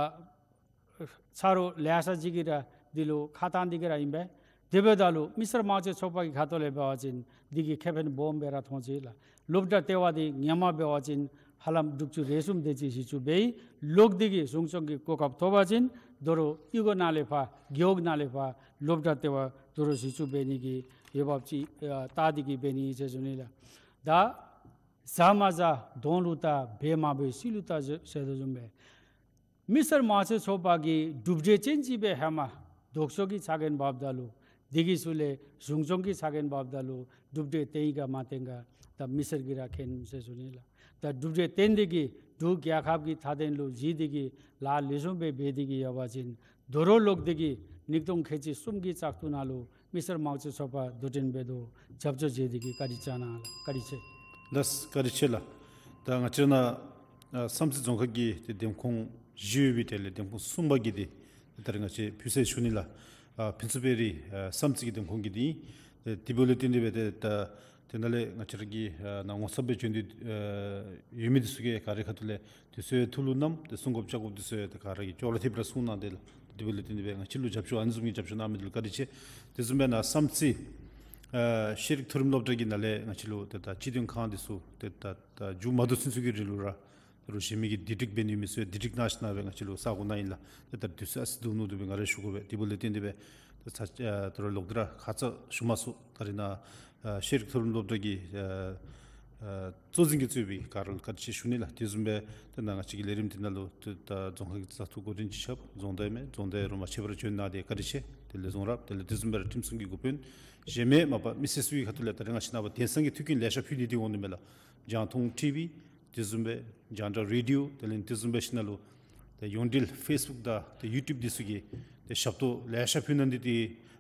ཆ་རོགས་ལེ་ཤ་ཅིག་གིས་ར་འདི་ལུ་ཁ་བཏང་སྟེ་གི་ར་ཨིན་པས། དེ་འབདཝ་ད་ལུ་མི་སེར་དམངས་གཙོའི་ཚོགས་པ་གི་ཁ་ཐུག་ལས་འབད་བ་ཅིན་འདི་གིས་ཁེ་ཕན་སྦོམ་སྦེ་ར་མཐོང་ཅི་ལགས། སློབ་གྲྭ་ལྟེ་བ་འདི་ཧེ་མ་འབད་བ་ཅིན་ཧ་ལམ་དྲུག་ཅུ་རེ་གསུམ་དེ་ཅིག་གཞི་བཙུགས་འབད་ཡི། ལོག་སྟེ་གི་གཞུང་སྐྱོང་གི་གོ་སྐབས་ཐོབ་པ་ཅིན་དོ་རུང་གཡུས་སྒོ་ནང་ལས་ཕར་རྒེད་འོག་ནང་ལས་ཕར་སློབ་གྲྭ་ལྟེ་བ་དོ་རུང་གཞི་བཙུགས་འབད་ནི་གི་འོས་འབབ་ཅིག་ཨ་བལྟ་སྟེ་གི་འབད་ནི་ཟེར་ཞུ་ནི་ལགས། ད་བཟའ་མ་བཟའ་གདོང་ལུ་བལྟ་འབད་མ་འབད་ཤི་ལུ་བལྟ་ཟེར་དོ་བཟུམ་སྦེ་མི་སེར་དམངས་གཙོའི་ཚོགས་པ་གིས་གྲུབ་འབྲས་ཅན་ཅིག་སྦེ་ཧེ་མ་ལྡོག་ཕྱོགས་ཀྱི་ཆ་རྐྱེན་འབདཝ་ད་ལུ་དེ་གི་ཤུལ་ལས་གཞུང་སྐྱོང་གི་ཆ་རྐྱེན་འབདཝ་ད་ལུ་གྲུབ་འབྲས་བཏོན་ཡི་ག་མ་བཏོན་ག་ད་མི་སེར་གྱིས་ར་མཁྱེན་ཟེར་ཞུ་ནི་ལགས། ད་གྲུབ་འབྲས་བཏོན་ཏེ་གི་འབྲུག་རྒྱལ་ཁབ་ཀྱི་མཐའ་དོན་ལུ་གཞི་བཙུགས་ཏེ་གི་ལཱ་ལེགས་ཤོམ་སྦེ་འབད་དེ་གི་ཡོད་པ་ཅིན་དོ་རུང་ལོག་སྟེ་གི་ཉིས་སྟོང་ཁལ་གཅིག་གསུམ་གྱི་བཙག་འཐུ་ནང་ལུ་མི་སེར་དམངས་གཙོའི་ཚོགས་པ་དོ་འགྲན་འབད་དོ། རྒྱབ་སྐྱོར་མཛད་དེ་གི་བཀའ་དྲིན་བསྐྱང་གནང་ལགས། བཀའ་དྲིན་ཆེ། ལགས་བཀའ་དྲིན་ཆེ་ལགས། ད་ང་བཅས་ནཱ་ཨ་བསམ་རྩེ་རྫོང་ཁག་གི་ཏེ་འདེམས་ཁོངས་བཞི་ཡོད་པའི་གྲས་ལས་འདེམས་ཁོངས་གསུམ་པ་གི་འདི་ད་རིས་ང་བཅས་ཕུལ་ཟེར་ཞུ་ནི་ལགས། ཨ་ཕུན་ཚོགས་དཔལ་རི་ཨ་བསམ་རྩེ་གི་འདེམས་ཁོངས་ཀྱི་འདི་ཨིན། ཏེ་དེ་འབདཝ་ལས་བརྟེན་ཏེ་སྦེ་ཏེ་ད་དེ་ནང་ལས་ང་བཅས་ར་གི་ཨ་ནཱ་ངོ་ཚབ་སྦེ་བྱོན་ཏེ་ཨ་ཡོད་མི་འདི་ཚུ་གིས་ག་རའི་ཁ་ཐུག་ལས་དུས་ཚོད་ཐུགས་ལུ་བསྣམས་ཏེ་གསུང་དགོཔ་བཅར་དགོཔ་འདི་ཚུ་ཡང་ཏེ་ག་ར་གིས་ཅོག་ར་འཐདཔ་ར་གསུང་གནང་སྟེ་ལགས། དེ་འབདཝ་ལས་བརྟེན་ཏེ་སྦེ་ང་བཅས་ལུ་རྒྱབ་སྐྱོར་ཨ་ནི་བཟུམ་གྱི་རྒྱབ་སྐྱོར་གནང་མི་འདི་ལུ་བཀའ་དྲིན་ཆེ། དེ་བཟུམ་སྦེ་ནཱ་བསམ་རྩེ་ཨ་ཤེས་རིག་མཐོ་རིམ་སློབ་གྲྭ་གི་ནང་ལས་ང་བཅས་ལུ་ཏེ་ད་སྤྱི་དོན་ཁང་འདི་ཚུ་ཏེ་ད་ད་མཇུག་མ་བསྡུ་ཚུན་ཚོད་ཀྱི་རིང་ལུ་ར་ རུང་གཞན་མི་གིས་བདེ་སྒྲིག་འབད་ནི་མི་ཚུ་ཡང་བདེ་སྒྲིག་གནང་ཞིན་ན་སྦེ་ང་བཅས་ལུ་ས་གོ་གནང་ཡི་ལགས། ཏེ་ད་དུས་ཚོད་ཨ་ཙི་སྡུག་ནོ་འདུག་པས། ང་ར་ཞུ་དགོ་པས། དེ་འབདཝ་ལས་བརྟེན་ཏེ་སྦེ་ད་ཚར་ཨ་ད་རུང་ལོག་སྟེ་ར་ཁ་ཙ་ཞུ་མ་ཚུགས། ད་རེས་ནཱ་ཨ་ཤེས་རིག་མཐོ་རིམ་སློབ་གྲྭ་གི་ཨ་ཨ་གཙོ་འཛིན་གྱིས་གཙོས་པའི་ག་ར་ལུ་བཀའ་དྲིན་ཆེ་ཞུ་ནི་ལགས། དེ་བཟུམ་སྦེ་ད་ནཱ་ང་བཅས་ཀྱི་ལས་རིམ་འདི་ནང་ལུ་ད་རྫོང་ཁག་གི་བཙག་འཐུ་འགོ་འདྲེན་ཅིག་རྐྱབ། རྫོང་བདག་མས། རྫོང་བདག་རུང་མ་ཆད་པར་བྱོན་གནང་སྟེ་བཀའ་དྲིན་ཆེ། དེ་ལས་རྫོང་རབ་དེ་ལས་དེ་བཟུམ་སྦེ་ར་ཁྲིམས་སྲུང་གི་འགོ་དཔོན་གཞན་མི་མ་པ་མི་སེར་ཚུ་གི་ཁ་ཐུག་ལས་ད་རེས་ང་བཅས་ནངས་པ་དེང་སང་གི་མཐུན་རྐྱེན་ལེ་ཤ་ཕུལ་ནི་འདི་འོང་ནི་མས་ལགས། རྒྱང་མཐོང་ཊི་ཝི་དེ་བཟུམ་སྦེ་རྒྱང་བསྒྲགས་རེ་ཌི་ཡོ་དེ་ལས་དེ་བཟུམ་སྦེ་ཞིན་ན་ལུ་ཏེ་ཡོངས་འབྲེལ་ཕེསི་བུཀ་དང་ཏེ་ཡུ་ཊུབ་འདི་ཚུ་གི་ཏེ་ཞབས་ཏོག་ལེ་ཤ་ཕུལ་གནང་སྟེ་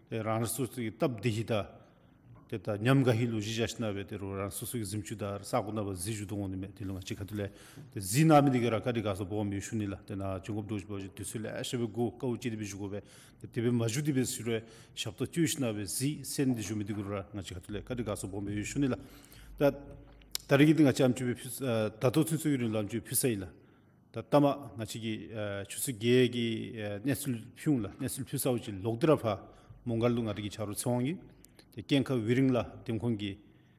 ཏེ་རང་རང་སོ་སོ་གི་སྟབས་བདེ་ཧིང་དང་ཏེ་ད་ཉམས་དགའ་ཧིང་ལུ་གཞི་བཞག་ཞིན་ན་སྦེ་ཏེ་རོགས་རང་སོ་སོ་གི་གཟིམ་ཅུང་དང་ས་གོ་ནང་སྦེ་གཟིགས་བཞུགས་དོ་འོང་ནི་མས། དེ་ལུ་ང་བཅས་ཁ་ཐུག་ལས་ཏེ་གཟིགས་གནང་མི་འདི་གིས་ར་བཀའ་དྲིན་དགའ་ཚོར་སྦོམ་ཡོད་ཞུ་ནི་ལགས། ཏེ་ནཱ་བྱོན་དགོཔ་འདྲཝ་ཅིག་དུས་ཚོད་ལེ་ཤ་སྦེ་འགོར་དཀའཝ་སྤྱད་དེ་སྦེ་བཞུགས་དགོ་པས། ཏེ་དེ་སྦེ་མ་བཞུགས་ཏེ་སྦེ་ཞུ་རུང་ཞབས་ཏོག་སྤྱོད་ཞིན་ན་སྦེ་གཟིགས་གསན་ཏེ་བཞུགས་མི་འདི་གུ་ར་ང་བཅས་ཁ་ཐུག་ལས་བཀའ་དྲིན་དགའ་ཚོར་སྦོམ་སྦེ་ཡོད་ཞུ་ནི་ལགས། ད་ད་རེས་ཀྱི་འདི་ང་བཅས་ཨམ་ཅོག་སྦེ་ཕུལ་ཨ་ད་ལྟོ་ཚུན་ཚོད་ཀྱི་རིང་ལུ་ཨམ་ཅོག་ཕུལ་ཚར་ཡི་ལགས། ད་ལྟ་མ་ང་བཅས་ཀྱིས་ཨ་ཆུ་ཚོད་བརྒྱད་ཀྱི་ཨ་གནས་ཚུལ་ཕུལ་འོང་ལགས། གནས་ཚུལ་ཕུལ་ཚརཝ་ཅིག་ལོག་སྟེ་ར་ཕར་མོང་སྒར་ལུ་ང་རའི་གི་ཆ་རོགས་ཚེ་དབང་གིས་ཏེ་ཀེང་ཁ་ཝི་རིང་ལགས་འདེམས་ཁོངས་ཀྱི་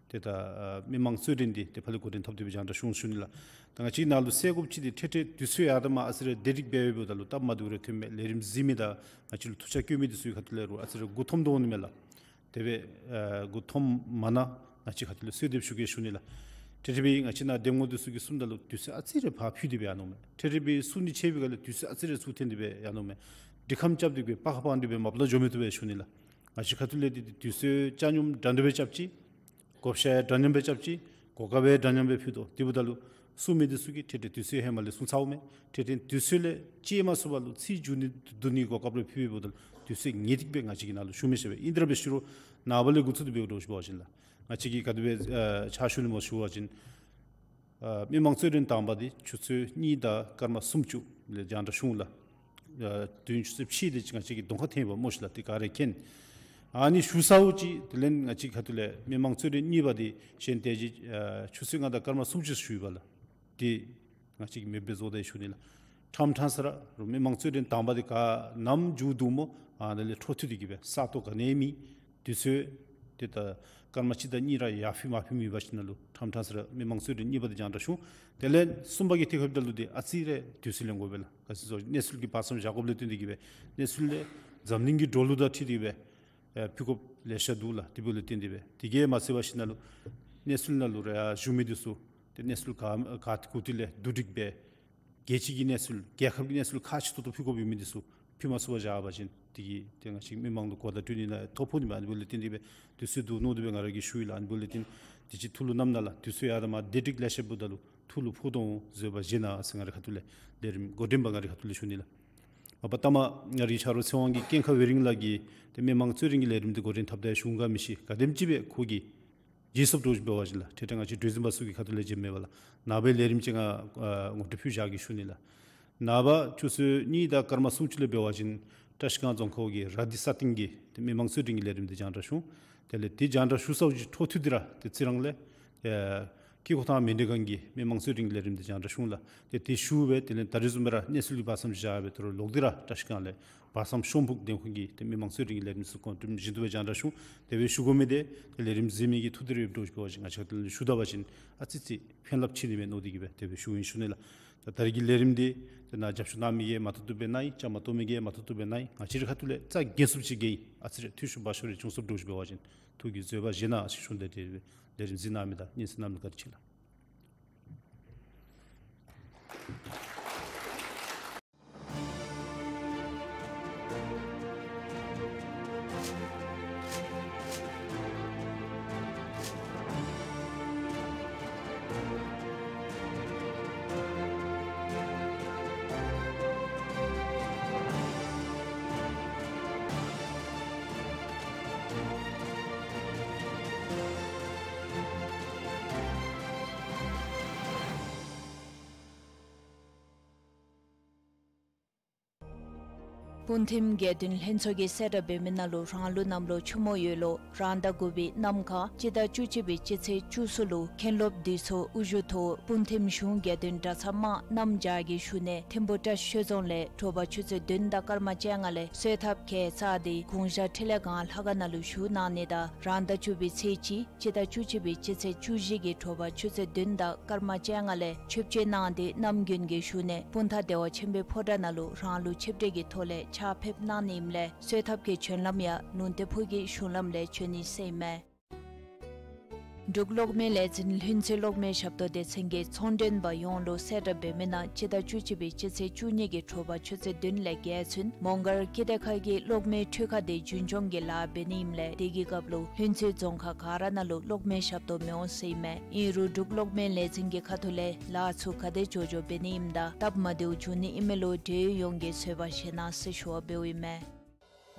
ཏེ་ད་ཨ་མི་མང་རྩོད་འགྲན་འདི་ཏེ་ཕར་ལས་འགོ་འདྲེན་འཐབ་སྟེ་སྦེ་རྒྱང་བསྒྲགས་ཞུ་འོང་ཞུ་ནི་ལགས། ད་ང་བཅས་ནཱ་ལུ་གསལ་དགོཔ་ཅིག་འདི་འཕྲལ་འཕྲལ་དུས་ཚོད་ཡར་དང་མར་ཨ་ཙི་རེ་བདེ་སྒྲིག་འབད་འབདཝ་ད་ལུ་སྟབས་མ་བདེཝ་རེ་ཐོན་མས། ལས་རིམ་གཟིགས་མི་དང་ང་བཅས་ལུ་ཐུགས་འཆར་བཀོད་མི་འདི་ཚུ་གི་ཁ་ཐུག་ལས་རུང་ཨ་ཙི་རེ་མགུ་འཐོམ་དོ་འོང་ནི་མས་ལགས། དེ་སྦེ་ཨ་མགུ་འཐོམ་མ་གནང་། ང་བཅས་ཁ་ཐུག་ལས་གསོལ་འདེབས་ཞུ་གེ་ཞུ་ནི་ལགས། འཕྲལ་འཕྲལ་སྦེ་ང་བཅས་ནཱ་འདེམས་ངོ་འདི་ཚུ་གིས་གསུངམ་ད་ལུ་དུས་ཚོད་ཨ་ཙི་རེ་ཕར་ཕུད་དེ་སྦེ་ཡར་ནུག་མས། འཕྲལ་འཕྲལ་སྦེ་གསུང་ནི་ཆེ་བའི་སྒང་ལས་དུས་ཚོད་ཨ་ཙི་རེ་ཚུར་འཐེན་ཏེ་སྦེ་ཡར་ནུག་མས། འདྲི་ཁམས་རྐྱབ་སྟེ་སྦེ་པགས་ཀ་སྤང་སྟེ་སྦེ་མ་པ་ལས་འགྱོ་མི་བཏུབ་པས་ཞུ་ནི་ལགས། ང་བཅས་ཁ་ཐུག་ལས་འདི་དུས་ཚོད་ཆ་སྙོམས་འདྲན་འདྲ་སྦེ་རྐྱབ་ཅི། བགོ་བཤའ་འདྲ་མཉམ་སྦེ་རྐྱབ་ཅི། གོ་སྐབས་འདྲ་མཉམ་སྦེ་ཕུལ་དོ། དེ་འབདཝ་ད་ལུ་གསུང་མི་འདི་ཚུ་གིས་འཕྲལ་འཕྲལ་དུས་ཚོད་ཧེ་མ་ལས་སོང་ཚརཝ་མས། འཕྲལ་འཕྲལ་དུས་ཚོད་ལས་བཅད་མ་ཚུགས་པ་ལུ་ཚིག་མཇུག་ནི་བསྡུ་ནི་གོ་སྐབས་རེ་ཕུལ་བའི་འབདཝ་ད་ལུ་དུས་ཚོད་ངེས་ཏིག་སྦེ་ང་བཅས་ཀྱིས་ནཱ་ལུ་ཞུ་མི་ཤེས་པས། ཨིན་དེ་ར་སྦེ་ཞུ་རུང་ནངས་པ་ལས་འགོ་བཙུགས་ཏེ་འབདཝ་འདྲཝ་ཅིག་འབད་བ་ཅིན་ལགས། ང་བཅས་ཀྱིས་ག་དེ་སྦེ་ཨ་ཕྱག་ཞུ་ནི་སྨོ་ཞུ་བ་ཅིན་ཨ་མི་མང་རྩོད་འགྲན་དང་པ་འདི་ཆུ་ཚོད་གཉིས་དང་སྐར་མ་སུམ་ཅུ་ལས་རྒྱང་བསྒྲགས་ཞུ་འོང་ལགས། ཨ་དུས་ཡུན་ཆུ་ཚོད་ཕྱེད་དེ་ཅིག་ང་བཅས་ཀྱིས་གདོང་ཁར་འཐོན་པས་སྨོ་ཤིག་ལགས། དེ་ག་ར་མཁྱེན། ཨ་ནི་ཞུ་ཚརཝ་ཅིག་དེ་ལས་ང་བཅས་ཁ་ཐུག་ལས་མི་མང་རྩོད་འགྲན་གཉིས་པ་འདི་གཞན་དེ་ཅིག་ཨ་ཆུ་ཚོད་ལྔ་དང་སྐར་མ་སུམ་ཅུ་ཞུ་ཡི་པ་ལགས། དེ་ང་བཅས་ཀྱིས་མེདཔ་སྦེ་བཟོ་ད་ཡི་ཞུ་ནི་ལགས། ཕྲང་ཕྲང་ས་ར་རུང་མི་མང་རྩོད་འགྲན་དང་པ་འདི་ག་ནམ་མཇུག་བསྡུ་སྨོ། ཨ་ནཱ་ལས་འཕྲོ་མཐུད་དེ་གི་སྦེ་ས་སྟོང་ག་ནི་མེད། དུས་ཚོད་དེ་ད་སྐར་མ་གཅིག་དང་གཉིས་ར་ཡར་ཕུད་མར་ཕུད་མེད་པ་ཅིག་ནང་ལུ་ཕྲང་ཕྲང་ས་ར་མི་མང་རྩོད་འགྲན་གཉིས་པ་འདི་རྒྱང་བསྒྲགས་ཞུ་འོང་། དེ་ལས་གསུམ་པ་གི་ཐད་ཁར་འབདཝ་ད་ལུ་འདི་ཨ་ཙི་རེ་དུས་ཚོད་ལེན་དགོ་པས་ལགས། ག་ཅི་ཟེར་གནས་ཚུལ་གྱི་བར་མཚམས་བཞག་དགོཔ་ལས་བརྟེན་ཏེ་གི་སྦེ་གནས་ཚུལ་ལས་འཛམ་གླིང་གི་འགྲོ་ལུགས་དང་འཁྲིལ་ཏེ་གི་སྦེ་ཨེ་ཕུལ་དགོཔ་ལེ་ཤ་འདུག་ལགས། དེ་འབདཝ་ལས་བརྟེན་ཏེ་སྦེ་དེ་གིས་མ་ཚད་པར་ཞིན་ན་ལུ་གནས་ཚུལ་ནང་ལུ་ར་ཡར་ཞུ་མི་འདི་ཚུ་ཏེ་གནས་ཚུལ་ག་ག་ཏེ་གུ་ཏེ་ལས་བསྡུ་སྒྲིག་འབད་རྒྱལ་སྤྱི་གི་གནས་ཚུལ་རྒྱལ་ཁབ་ཀྱི་གནས་ཚུལ་ཁག་ཆེ་ཏོག་ཏོ་ཕུལ་དགོཔ་ཡོད་མི་འདི་ཚུ་ཕུལ་མ་ཚུགས་པར་བཞག་པ་ཅིན་དེ་གིས་ཏེ་ང་བཅས་མི་མང་ལུ་གོ་བརྡ་སྤྲོད་ནི་ནང་ཐོ་ཕོག་ནི་མས། ཨ་ནི་འབདཝ་ལས་བརྟེན་ཏེ་སྦེ་དུས་ཚོད་སྡུག་ནོ་དེ་སྦེ་ང་ར་གིས་ཞུ་ཡི་ལགས། ཨ་ནི་འབདཝ་ལས་བརྟེན་དུས་ཅི་ཐུགས་ལུ་བསྣམ་གནང་ལགས། དུས་ཚོད་ཡར་དང་མར་བདེ་སྒྲིག་ལེ་ཤ་འབདཝ་ད་ལུ་ཐུགས་ལུ་ཕོག་དོ་འོང་བཟོད་པ་བཞེས་གནང་ཟེར་ང་རའི་ཁ་ཐུག་ལས་ལས་རིམ་འགོ་འདྲེན་པ་ང་རའི་ཁ་ཐུག་ལས་ཞུ་ནི་ལགས། མ་པ་ལྟ་མ་ང་རའི་ཆ་རོགས་ཚེ་དབང་གིས་ཀེང་ཁ་ཝེ་རིང་ལགས་ཀྱིས་ཏེ་མི་མང་རྩོད་འགྲན་གྱི་ལས་རིམ་འདི་འགོ་འདྲེན་འཐབ་ད་ཡི་ཞུ་འོང་ག་མི་ཤེས། ག་དེམ་ཅིག་སྦེ་ཁོ་གིས་བརྗེད་སོཔ་འདྲཝ་ཅིག་འབད་བ་ཅིན་ལགས། ཏེ་ད་ང་བཅས་གྲོས་འཛིན་པ་ཚུ་གི་ཁ་ཐུག་ལས་བརྗེདཔ་མེད་པས་ལགས། ནངས་པའི་ལས་རིམ་ཅིག་ང་ཨ་ངོ་སྤྲོད་ཕུལ་བཞག་གེ་ཞུ་ནི་ལགས། ནངས་པ་ཆུ་ཚོད་གཉིས་དང་སྐར་མ་སུམ་ཅུ་ལས་འབད་བ་ཅིན་བཀྲིས་སྒང་རྫོང་ཁག་གི་ར་དྷི་ས་སྟེང་གི་ཏེ་མི་མང་རྩོད་འགྲན་གྱི་ལས་རིམ་འདི་རྒྱང་བསྒྲགས་ཞུ་འོང་། དེ་ལས་དེ་རྒྱང་བསྒྲགས་ཞུ་ཚརཝ་ཅིག་འཕྲོ་མཐུད་དེ་ར་ཏེ་རྩི་རང་ལས་ཨེ་སྐྱེ་རྒུ་ཐང་མཎྜལ་སྒང་གི་མི་མང་རྩོད་འགྲན་གྱི་ལས་རིམ་འདི་རྒྱང་བསྒྲགས་ཞུ་འོང་ལགས། ཏེ་དེ་ཞུ་སྦེ་དེ་ལས་ད་རིས་བཟུམ་སྦེ་ར་གནས་ཚུལ་གྱི་བར་མཚམས་བཞག་སྦེ་ད་རུང་ལོག་སྟེ་ར་བཀྲིས་སྒང་ལས་བར་མཚམས་ཤོམ་ཕུག་འདེམས་ཁོངས་ཀྱི་ཏེ་མི་མང་རྩོད་འགྲན་གྱི་ལས་རིམ་ཚུ་གོང་དྲན་བཞིན་དུ་སྦེ་རྒྱང་བསྒྲགས་ཞུ་འོང་། དེ་སྦེ་ཞུ་དགོ་མི་འདི་ཏེ་ལས་རིམ་གཟིགས་མི་གིས་ཐུགས་བདེ་རེ་ཡོདཔ་འདྲཝ་ཅིག་འབད་བ་ཅིན་ང་བཅས་ཁ་ཐུག་ལས་ཞུ་ད་པ་ཅིན་ཨ་ཙི་ཙི་ཕན་རླབས་ཆེ་ནི་མས་མནོ་སྟེ་གི་སྦེ་དེ་སྦེ་ཞུཝ་ཨིན་ཞུ་ནི་ལགས། ད་ད་རིས་ཀྱི་ལས་རིམ་འདི་ཏེ་ནཱ་རྒྱབ་སྐྱོར་གནང་མི་གིས་མ་བཏུབ་བཏུབ་སྦེ་གནང་ཡི། བཅའ་མར་གཏོགས་མི་གིས་མ་བཏུབ་བཏུབ་སྦེ་གནང་ཡི། ང་བཅས་རའི་ཁ་ཐུག་ལས་རྩ་འགེངས་ཚུགསཔ་ཅིག་འགེངས་ཡི། ཨ་ཙི་རེ་འཐུས་ཤོར་བ་ཤོར་རེ་བྱུང་སོཔ་འདྲཝ་ཅིག་འབད་བ་ཅིན་ཐུགས་ཀྱིས་བཟོད་པ་བཞེས་གནང་ཟེར་ཞུ་ནི། ཏེ་ལས་རིམ་གཟིགས་གནང་མི་དང་སྙན་གསན་གནང་མི་ག་ར་ལུ་བཀའ་དྲིན་ཆེ་ལགས། སྤུངས་ཐིམ་དགེ་འདུན་ལྷན་ཚོགས་ཀྱིས་གསལ་བསྒྲགས་འབད་མི་ནང་ལུ་རང་ལུགས་གནམ་ལོ་ཆུ་མོ་ཡོས་ལོ་རང་ཟླ་དགུ་པའི་གནམ་གང་སྤྱི་ཟླ་བཅུ་གཅིག་པའི་སྤྱི་ཚེས་བཅུ་གསུམ་ལུ་མཁན་སློབ་འདུས་ཚོགས་དབུ་བཞུགས་ཐོག་སྤུངས་ཐིམ་གཞུང་དགེ་འདུན་གྲྭ་ཚང་དམངས་རྣམས་བཅས་ཀྱི་ཞུ་ནས་ཐིམ་ཕུ་བཀྲ་ཤིས་ཆོས་རྫོང་ལས་དྲོ་པ་ཆུ་ཚོད་བདུན་དང་སྐར་མ་བཅོ་ལྔ་ལས་གསོལ་ཐབ་ཁལ་བཅར་ཏེ་གུང་བཞག་འཕྲིན་ལས་སྒང་ལྷ་ཁང་ནང་ལུ་བཞུགས་གནང་ནི་དང་རང་ཟླ་བཅུ་པའི་ཚེས་གཅིག་སྤྱི་ཟླ་བཅུ་གཅིག་པའི་སྤྱི་ཚེས་བཅུ་བཞི་གི་དྲོ་པ་ཆུ་ཚོད་བདུན་དང་སྐར་མ་བཅོ་ལྔ་ལས་ཆིབས་བསྐྱོད་གནང་སྟེ་རྣམ་རྒྱུན་གྱི་ཞུ་ནས་སྤུངས་ཐང་བདེ་བ་ཆེན་པོའི་ཕོ་བྲང་ནང་ལུ་རང་ལུགས་ཆིབས་གྲལ་གྱི་ཐོག་ལས་ཕྱག་ཕེབས་གནང་ནི་ཨིནམ་ལས་གསོལ་ཐབ་ཀྱི་བྱོན་ལམ་ཡང་ལུང་བསྟན་ཕུག་གི་གཞུང་ལམ་ལས་བྱོན་ནི་ཟེར་ཨིན་མས། འབྲུག་གློག་མེ་ལས་འཛིན་ལྷུན་རྩེ་གློག་མེ་ཞབས་ཏོག་སྡེ་ཚན་གྱིས་ཚོང་མགྲོན་པ་ཡོངས་ལུ་གསལ་བསྒྲགས་འབད་མི་ནང་སྤྱི་ཟླ་བཅུ་གཅིག་པའི་སྤྱི་ཚེས་བཅུ་གཉིས་ཀྱི་དྲོ་པ་ཆུ་ཚོད་བདུན་ལས་བརྒྱད་ཚུན་མོང་སྒར་ཀི་ཏེ་ཁ་གི་གློག་མེ་འཕྲུལ་ཁང་འདི་རྒྱུན་སྐྱོང་གི་ལཱ་འབད་ནི་ཨིནམ་ལས་དེ་གི་སྐབས་ལུ་ལྷུན་རྩེ་རྫོང་ཁག་ག་ར་ནང་ལུ་གློག་མེ་ཞབས་ཏོག་མི་འོང་ཟེར་ཨིན་མས། ཨིན་རུང་འབྲུག་གློག་མེ་ལས་འཛིན་གྱི་ཁ་ཐུག་ལས་ལཱ་ཚུ་ག་དེ་མགྱོགས་མགྱོགས་འབད་ནི་ཨིནམ་དང་སྟབས་མ་བདེཝ་འབྱུང་ནི་ཨིན་མས་ལོ་འབྲེལ་ཡོད་ཡོངས་ཀྱིས་བཟོད་པ་བཞེས་གནང་ཟེར་ཞུ་བ་འབདཝ་ཨིན་མས།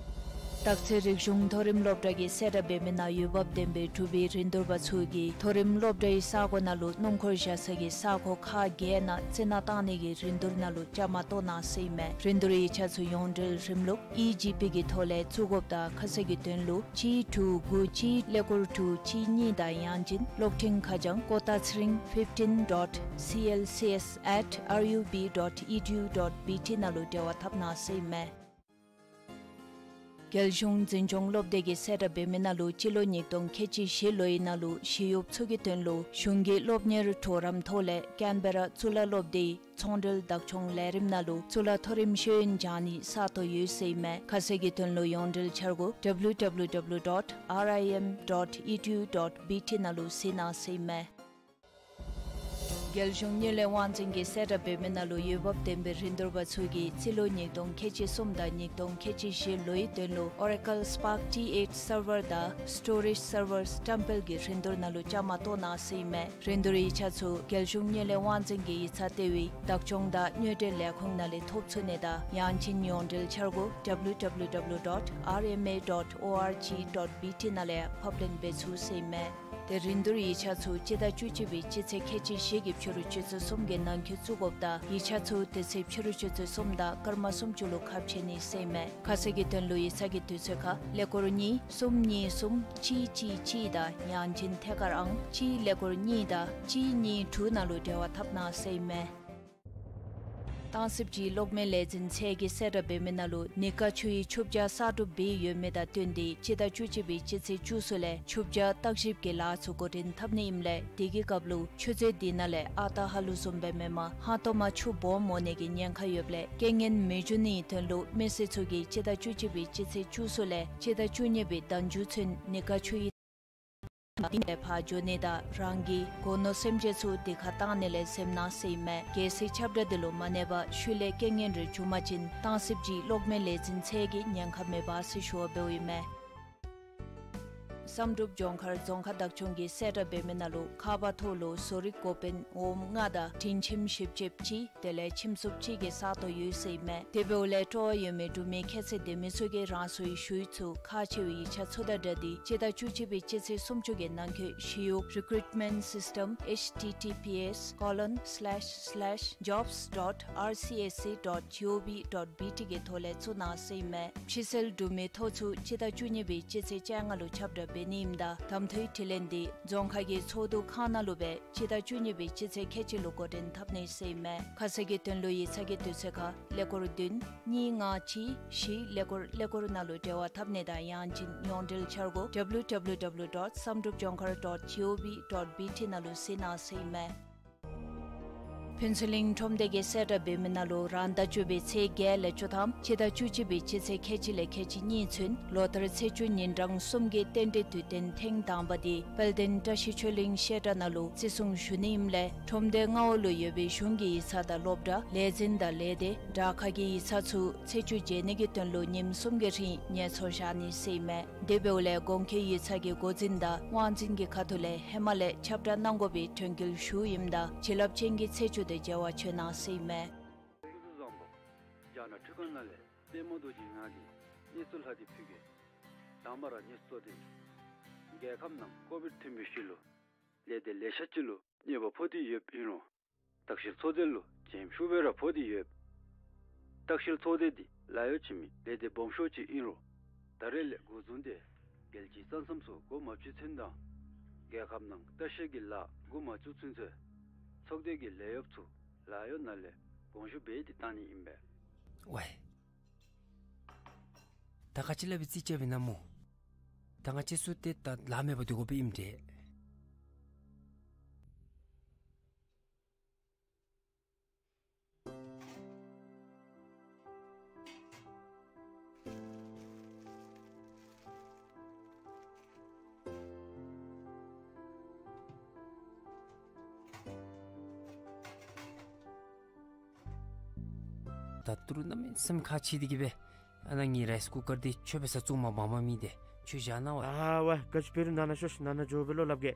སྟག་འཚེར་རིག་གཞུང་མཐོ་རིམ་སློབ་གྲྭ་གིས་གསལ་བསྒྲགས་འབད་མི་ནང་འོས་འབབ་ལྡན་པའི་འབྲུག་པའི་རིན་བསྡུར་པ་ཚུ་གིས་མཐོ་རིམ་སློབ་གྲྭའི་ས་གོ་ནང་ལུ་སྣུམ་འཁོར་བཞག་ས་གི་ས་གོ་ཁག་བརྒྱད་ནང་རྩི་ནག་བཏང་ནི་གི་རིན་བསྡུར་ནང་ལུ་བཅའ་མར་གཏོགས་གནང་ཟེར་ཨིན་མས། རིན་བསྡུར་ཡིག་ཆ་ཚུ་ཡོངས་འབྲེལ་རིམ་ལུགས་ཨི་ཇི་པི་གི་ཐོག་ལས་བཙུགས་དགོཔ་དང་ཁ་གསལ་གྱི་དོན་ལུ་གཅིག་དྲུག་དགུ་གཅིག་ཀླད་ཀོར་དྲུག་གཅིག་གཉིས་དང་ཡང་ཅིན་གློག་འཕྲིན་ཁ་བྱང་ཀོ་ཏ་ཚེ་རིང་fifteen dot C L C S at R U B dot E D U dot B T ནང་ལུ་འབྲེལ་བ་འཐབ་གནང་ཟེར་ཨིན་མས། རྒྱལ་གཞུང་འཛིན་སྐྱོང་སློབ་སྡེ་གིས་གསལ་བསྒྲགས་འབད་མི་ནང་ལུ་སྤྱི་ལོ་ཉིས་སྟོང་ཁལ་གཅིག་བཞི་ལོའི་ནང་ལུ་ཞི་གཡོགཔ་ཚུ་གི་དོན་ལུ་གཞུང་གི་སློབ་གཉེར་གྲོགས་རམ་ཐོག་ལས་ཀེན་བེ་ར་གཙུག་ལག་སློབ་སྡེའི་ཚོང་འབྲེལ་བདག་སྐྱོང་ལས་རིམ་ནང་ལུ་གཙུག་ལག་མཐོ་རིམ་ཤེས་ཡོན་སྦྱང་ནི་ས་སྟོང་ཡོད་ཟེར་ཨིན་མས། ཁ་གསལ་གྱི་དོན་ལུ་ཡོངས་འབྲེལ་འཆར་སྒོ་W W W dot R I M dot E D U dot B T ནང་ལུ་གཟིགས་གནང་ཟེར་ཨིན་མས། རྒྱལ་གཞུང་དངུལ་ལས་དབང་འཛིན་གྱིས་གསལ་བསྒྲགས་འབད་མི་ནང་ལུ་འོས་འབབ་ལྡན་པའི་རིན་བསྡུར་པ་ཚུ་གིས་རྩིས་ལོ་ཉིས་སྟོང་ཁལ་གཅིག་གསུམ་དང་ཉིས་སྟོང་ཁལ་གཅིག་བཞི་ལོའི་དོན་ལུ་Oracle Spark T eight Server དང་Storage Servers བཀྲམ་སྤེལ་གྱི་རིན་བསྡུར་ནང་ལུ་བཅའ་མར་གཏོགས་གནང་ཟེར་ཨིན་མས། རིན་བསྡུར་ཡིག་ཆ་ཚུ་རྒྱལ་གཞུང་དངུལ་ལས་དབང་འཛིན་གྱི་ཡིག་ཚང་ལྟེ་བའི་བདག་སྐྱོང་དང་དངུལ་འབྲེལ་ལས་ཁུངས་ནང་ལས་ཐོབ་ཚུགས་ནི་དང་ཡང་ཅིན་ཡོངས་འབྲེལ་འཆར་སྒོ་W W W dot R M A dot O R G dot B T ནང་ལས་ཕབ་ལེན་འབད་ཚུགས་ཟེར་ཨིན་མས། ཏེ་རིན་བསྡུར་ཡིག་ཆ་ཚུ་སྤྱི་ཟླ་བཅུ་གཅིག་པའི་སྤྱི་ཚེས་ཁལ་གཅིག་བཞི་གི་ཕྱི་རུ་ཆུ་ཚོད་གསུམ་གྱི་ནང་འཁོད་བཙུགས་དགོཔ་དང་ཡིག་ཆ་ཚུ་དེ་ཚེ་ཕྱི་རུ་ཆུ་ཚོད་གསུམ་དང་སྐར་མ་སུམ་ཅུ་ལུ་ཁ་ཕྱེ་ནི་ཟེར་ཨིན་མས། ཁ་གསལ་གྱི་དོན་ལུ་ཡིག་ཚང་གི་དུས་ཚོད་ཁར་ཀླད་ཀོར་གཉིས་གསུམ་གཉིས་གསུམ་གཅིག་གཅིག་གཅིག་དང་ཡང་ཅིན་ཐད་ཀར་ཨང་གཅིག་ཀླད་ཀོར་གཉིས་དང་གཅིག་གཉིས་དྲུག་ནང་ལུ་འབྲེལ་བ་འཐབ་གནང་ཟེར་ཨིན་མས། གཏང་སྲིབ་ཀྱི་གློག་མེ་ལས་འཛིན་ཚད་ཀྱིས་གསལ་བསྒྲགས་འབད་མི་ནང་ལུ་ནི་ཀ་ཆུ་ཡི་ཆུ་བྱ་གསར་སྒྲུབ་འབད་ཡོད་མི་དང་བསྟུན་ཏེ་སྤྱི་ཟླ་བཅུ་གཅིག་པའི་སྤྱི་ཚེས་བཅུ་གསུམ་ལས་ཆུ་བྱ་བརྟག་ཞིབ་ཀྱི་ལཱ་ཚུ་འགོ་འདྲེན་འཐབ་ནི་ཨིནམ་ལས་དེ་གི་སྐབས་ལུ་ཆུ་མཛོད་འདི་ནང་ལས་ཨ་རྟག་ཧ་ལུགས་བཟུམ་སྦེ་མེན་པར་ཧང་སྟོང་མ་ཆུ་སྦོམ་འོང་ནི་གི་ཉེན་ཁ་ཡོདཔ་ལས་རྐྱེན་ངན་མི་འབྱུང་ནིའི་དོན་ལུ་མི་སེར་ཚུ་གིས་སྤྱི་ཟླ་བཅུ་གཅིག་པའི་སྤྱི་ཚེས་བཅུ་གསུམ་ལས་སྤྱི་ཟླ་བཅུ་གཉིས་པའི་ཟླ་མཇུག་ཚུན་ནི་ཀ་ཆུ་ཡི་ལས་ཕར་འགྱོ་ནི་དང་རང་གི་སྒོ་ནོར་སེམས་ཅན་ཚུ་འདི་ཁར་བཏང་ནི་ལས་སེམས་གནང་ཟེར་ཨིན་མས། གལ་སྲིད་ཁྱབ་བསྒྲགས་འདི་ལུ་མ་གནས་པར་ཤུལ་ལས་རྐྱེན་ངན་རེ་འབྱུང་པ་ཅིན་གཏང་སྲིབ་ཀྱི་གློག་མེ་ལས་འཛིན་ཚད་ཀྱིས་ཉེན་ཁ་མེད་པ་ཟེར་ཞུ་བ་འབདཝ་ཨིན་མས། བསམ་གྲུབ་ལྗོངས་མཁར་རྫོང་ཁག་བདག་སྐྱོང་གིས་གསལ་བསྒྲགས་འབད་མི་ནང་ལུ་ཁ་པར་ཐོག་ལུ་བཟོ་རིག་འགོ་དཔོན་འོགམ་ལྔ་དང་དྲིན་ཆེན་ཞིབ་དཔྱད་གཅིག་དེ་ལས་ཁྱིམ་སུབ་གཅིག་གི་ས་སྟོང་ཡོད་ཟེར་ཨིན་མས། དེ་འབདཝ་ལས་སྤྲོ་བ་ཡོད་མི་འབྲུག་མི་ཁྱད་ཚད་ལྡན་མི་ཚུ་གིས་རང་སོའི་ཞུ་ཡིག་ཚུ་ཁག་ཆེ་བའི་ཡིག་ཆ་ཚུ་དང་སྦྲགས་ཏེ་སྤྱི་ཟླ་བཅུ་གཅིག་པའི་སྤྱི་ཚེས་སུམ་ཅུ་གི་ནང་འཁོད་ཞི་གཡོག་recruitment system H T T P S colon slash slash jobs dot R C S C dot G O V dot B T གི་ཐོག་ལས་བཙུགས་གནང་ཟེར་ཨིན་མས། ཕྱི་སེལ་འབྲུག་མི་ཐོ་ཚུ་སྤྱི་ཟླ་བཅུ་གཉིས་པའི་སྤྱི་ཚེས་བཅོ་ལྔ་ལུ་ཁྱབ་བསྒྲགས་འབད་ནི་ཨིནམ་ད་གདམ་འཐུའི་དྲི་ལན་འདི་རྫོང་ཁག་གི་ཚོགས་འདུ་ཁང་ནང་ལུ་སྦེ་སྤྱི་ཟླ་བཅུ་གཉིས་པའི་སྤྱི་ཚེས་ཁལ་གཅིག་ལུ་འགོ་འདྲེན་འཐབ་ནི་ཟེར་ཨིན་མས། ཁ་གསལ་གྱི་དོན་ལུ་ཡིག་ཚང་གི་དུས་ཚོད་ཁར་ཀླད་ཀོར་བདུན་གཉིས་ལྔ་གཅིག་བཞི་ཀླད་ཀོར་ཀླད་ཀོར་ནང་ལུ་འབྲེལ་བ་འཐབ་ནི་དང་ཡང་ཅིན་ཡོངས་འབྲེལ་འཆར་སྒོ་W W W dot samdrupjongkhar dot G O V dot B T ནང་ལུ་གཟིགས་གནང་ཟེར་ཨིན་མས། ཕུན་ཚོགས་གླིང་ཁྲོམ་སྡེ་གིས་གསལ་བསྒྲགས་འབད་མི་ནང་ལུ་རང་ཟླ་བཅུ་པའི་ཚེས་བརྒྱད་ལས་བཅུ་ཐམ་སྤྱི་ཟླ་བཅུ་གཅིག་པའི་སྤྱི་ཚེས་ཁལ་གཅིག་ལས་ཁལ་གཅིག་གཉིས་ཚུན་ལོ་ལྟར་ཚེས་བཅུ་ཉིན་གྲངས་གསུམ་གྱི་རྟེན་འབྲེལ་དུས་སྟོན་ཐེངས་དང་པ་འདི་དཔལ་ལྡན་བཀྲ་ཤིས་ཆོས་གླིང་བཤད་གྲྭ་ནང་ལུ་བརྩི་སྲུང་ཞུ་ནི་ཨིནམ་ལས་ཁྲོམ་སྡེ་མངའ་འོག་ལུ་ཡོད་པའི་གཞུང་གི་ཡིག་ཚང་དང་སློབ་གྲྭ་ལས་འཛིན་དང་ལས་སྡེ་དྲ་ཁག་གི་ཡིག་ཚང་ཚུ་ཚེས་བཅུ་མཇལ་ནི་གི་དོན་ལུ་ཉིནམ་གསུམ་གྱི་རིང་ཉལ་འཚོ་བཞག་ནི་ཟེར་ཨིན་མས། དེ་འབདཝ་ལས་གོང་འཁོད་ཡིག་ཚང་གི་འགོ་འཛིན་དང་དབང་འཛིན་གྱི་ཁ་ཐུག་ལས་ཧེ་མ་ལས་ཁྱབ་བསྒྲགས་གནང་དགོ་པའི་དྲན་སྐུལ་ཞུཝ་ཨིནམ་ད་བྱིན་རླབས་ཅན་གྱི་ཚེས་བཅུ་དེ་མཇལ་བར་བྱོན་གནང་ཟེར་ཨིན་མས། སྐུ་གཟུགས་བཟང་པོ། རྒྱ་ནག་འཕྲུལ་ཁང་ནང་ལས་པདྨ་རྡོ་རྗེ་ང་གིས་གནས་ཚུལ་ལྷག་སྟེ་ཕུལ་གེ། དང་པ་ར་གནས་ཚུལ་གཙོ་དོན། རྒྱལ་ཁབ་ནང་ཀོ་བིཌ་ཐོན་པའི་ཤུལ་ལུ་ལས་སྡེ་ལེ་ཤ་ཅིག་ལུ་གནོད་པ་ཕོག་སྟེ་ཡོདཔ་ཨིན་རུང་ལྟ་བཤལ་ཚོགས་སྡེ་ལུ་བྱེམ་ཤུགས་སྦེ་ར་ཕོག་སྟེ་ཡོད། ལྟ་བཤལ་ཚོགས་སྡེ་འདི་ ལཱ་གཡོག་བྱིན་མི་ལས་སྡེ་སྦོམ་ཤོས་ཅིག་ཨིན་རུང་ད་རེས་ལས་འགོ་བཟུང་སྟེ་རྒྱལ་སྤྱིའི་ས་མཚམས་སུ་སྒོ་མ་བརྒྱུད་ཚུན་དང་རྒྱལ་ཁབ་ནང་ལྟ་བཤལ་གྱི་ལཱ་འགོ་མ་བཙུགས་ཚུན་ཚོད་ཚོགས་སྡེ་གི་ལས་གཡོགཔ་ཚུ་ལཱ་གཡོག་ནང་ལས་དགོངས་ཞུ་འབད་དེ་བཏང་ནི་ཨིན་པས། ཝའི། ད་ག་ཅི་སླབ་པའི་རྩིས་རྐྱབ་ཨིན་ན་སྨོ། ད་ང་བཅས་ཚུ་ཏེ་ད་ལཱ་མེད་པར་སྡོད་དགོཔ་ཨིནམ་འདྲས། ད་ཏི་རུ་གནམ་མེད་ས་མེད་ཁག་ཆེ་དེ་གིས་སྦེ། ཨ་ནཱ་ངེའི་རའིསི་ཀུ་ཀར་འདི་ཁྱོད་འབད་སར་བཙུགས་མ་པ་མ་མེད་དེ། ཁྱོད་བཞག་གནང་བ། ཨ་ཝ་ག་ཅི་འབད་རུང་ནང་ན་ཤོག་ཤིག། ནང་ན་འགྱོ་སྦེ་ལོག་སླབ་གེ།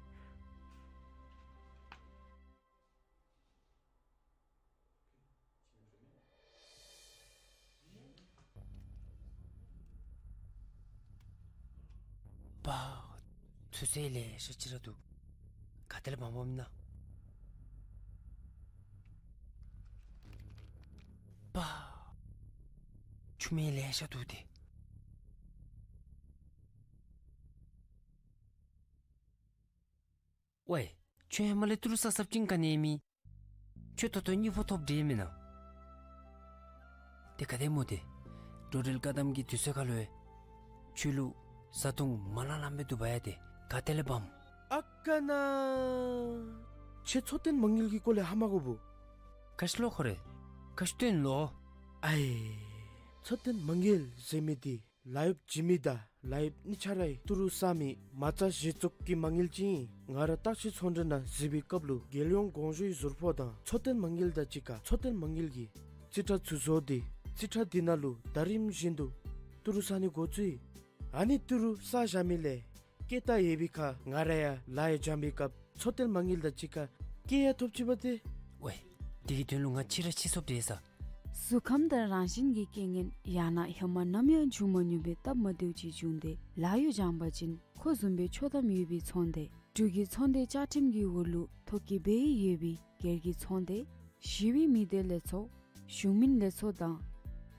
པ། ཐུགས་སྲས་ལེ་ཤ་ཅིག་ར་འདུག། ག་ཏེ་ལས་འབག་འབགཔ་ཨིན་ན། པ། ཆུ་སྨན་ལེ་ཤ་འདུག་སྟེ། ཝའི། ཁྱོད་ཧེ་མ་ལས་ཏི་རུ་ས་སྲབ་ཅིག་ག་ནི་ཡང་མེད། ཁྱོད་ད་ལྟོ་སྙིང་པོ་ཐོབ་དེས་མེན་ན། དེ་ག་དེ་སྨོ་དེ། འགྲོ་འགྲུལ་བཀག་དམ་གྱི་དུས་ཚོད་ཁར་ལུ་ཡང་ཁྱོད་ལུ་བཟའ་འཐུང་མ་ལང་ལངམ་སྦེ་འདུག་པ་ཡ། དེ་ག་ཏེ་ལས་འབགཔ། ཨ་ཀ་ན། ཁྱོད་མཚོ་སྟོན་མ་དངུལ་གྱི་སྐོར་ལས་ཧ་མ་གོ་བུ། ག་ཅི་ལོ་ཁོ་རེ། ག་ཅི་སྟོན་ལོ། ཨའི། མཚོ་སྟོན་མ་དངུལ་ཟེར་མི་འདི་ལཱ་གཡོགཔ་བྱིན་མི་དང་ལཱ་གཡོགཔ་གཉིས་ཆ་ར་ཏི་རུ་ས་མི་མ་རྩ་གཞི་བཙུགས་ཀྱི་མ་དངུལ་ཅིག་ཨིན། ང་ར་བརྟག་ཞིབ་ཚོང་འབྲེལ་ནང་གཟིགས་པའི་སྐབས་ལུ་རྒྱལ་ཡོངས་དགོངས་ཞུའི་ཟུར་ཕོགས་དང་མཚོ་སྟོན་མ་དངུལ་དང་གཅིག་ཁར་མཚོ་སྟོན་མ་དངུལ་གྱི་རྩིས་ཁྲ་ཚུ་བཟོ་སྟེ་རྩིས་ཁྲ་འདི་ནང་ལུ་ཟླ་རིམ་བཞིན་དུ་ཏི་རུ་བསག་ནི་འགོ་བཙུགས་ཡི། ཨ་ནི་ཏི་རུ་བསག་བཞག་མི་ལས་སྐྱེད་བཏང་ཡོད་པའི་ཁར་ང་ར་ཡང་ལཱ་ཡང་འཇམ་པའི་སྐབས་མཚོ་སྟོན་མ་དངུལ་དང་གཅིག་ཁར་སྐྱེད་ཡང་ཐོབ་ཅི་པ་ཏེ། ཝའི། དེ་གི་དོན་ལུ་ང་ཕྱི་ར་ཕྱི་སོཔ་འདྲས་ས། གཟུགས་ཁམས་དང་རང་བཞིན་གྱི་རྐྱེན་ངན་ཡང་ན་ཧེ་མ་ནམ་ཡང་བྱུང་མ་མྱོང་པའི་སྟབས་མ་བདེཝ་ཅིག་བྱུང་སྟེ་ལཱ་གཡོག་སྦྱངས་པ་ཅིན་ཁོ་བཟུམ་སྦེ་ཆོག་ཐམ་ཡོད་པའི་ཚོང་སྡེ། འབྲུག་གི་ཚོང་སྡེ་བཅའ་ཁྲིམས་ཀྱི་འོག་ལུ་ཐོ་བཀོད་འབད་ཡོད་པའི་སྒེར་གྱི་ཚོང་སྡེ། ཞི་བའི་མི་སྡེ་ལས་ཚོགས། གཞུང་མིན་ལས་ཚོགས་དང་།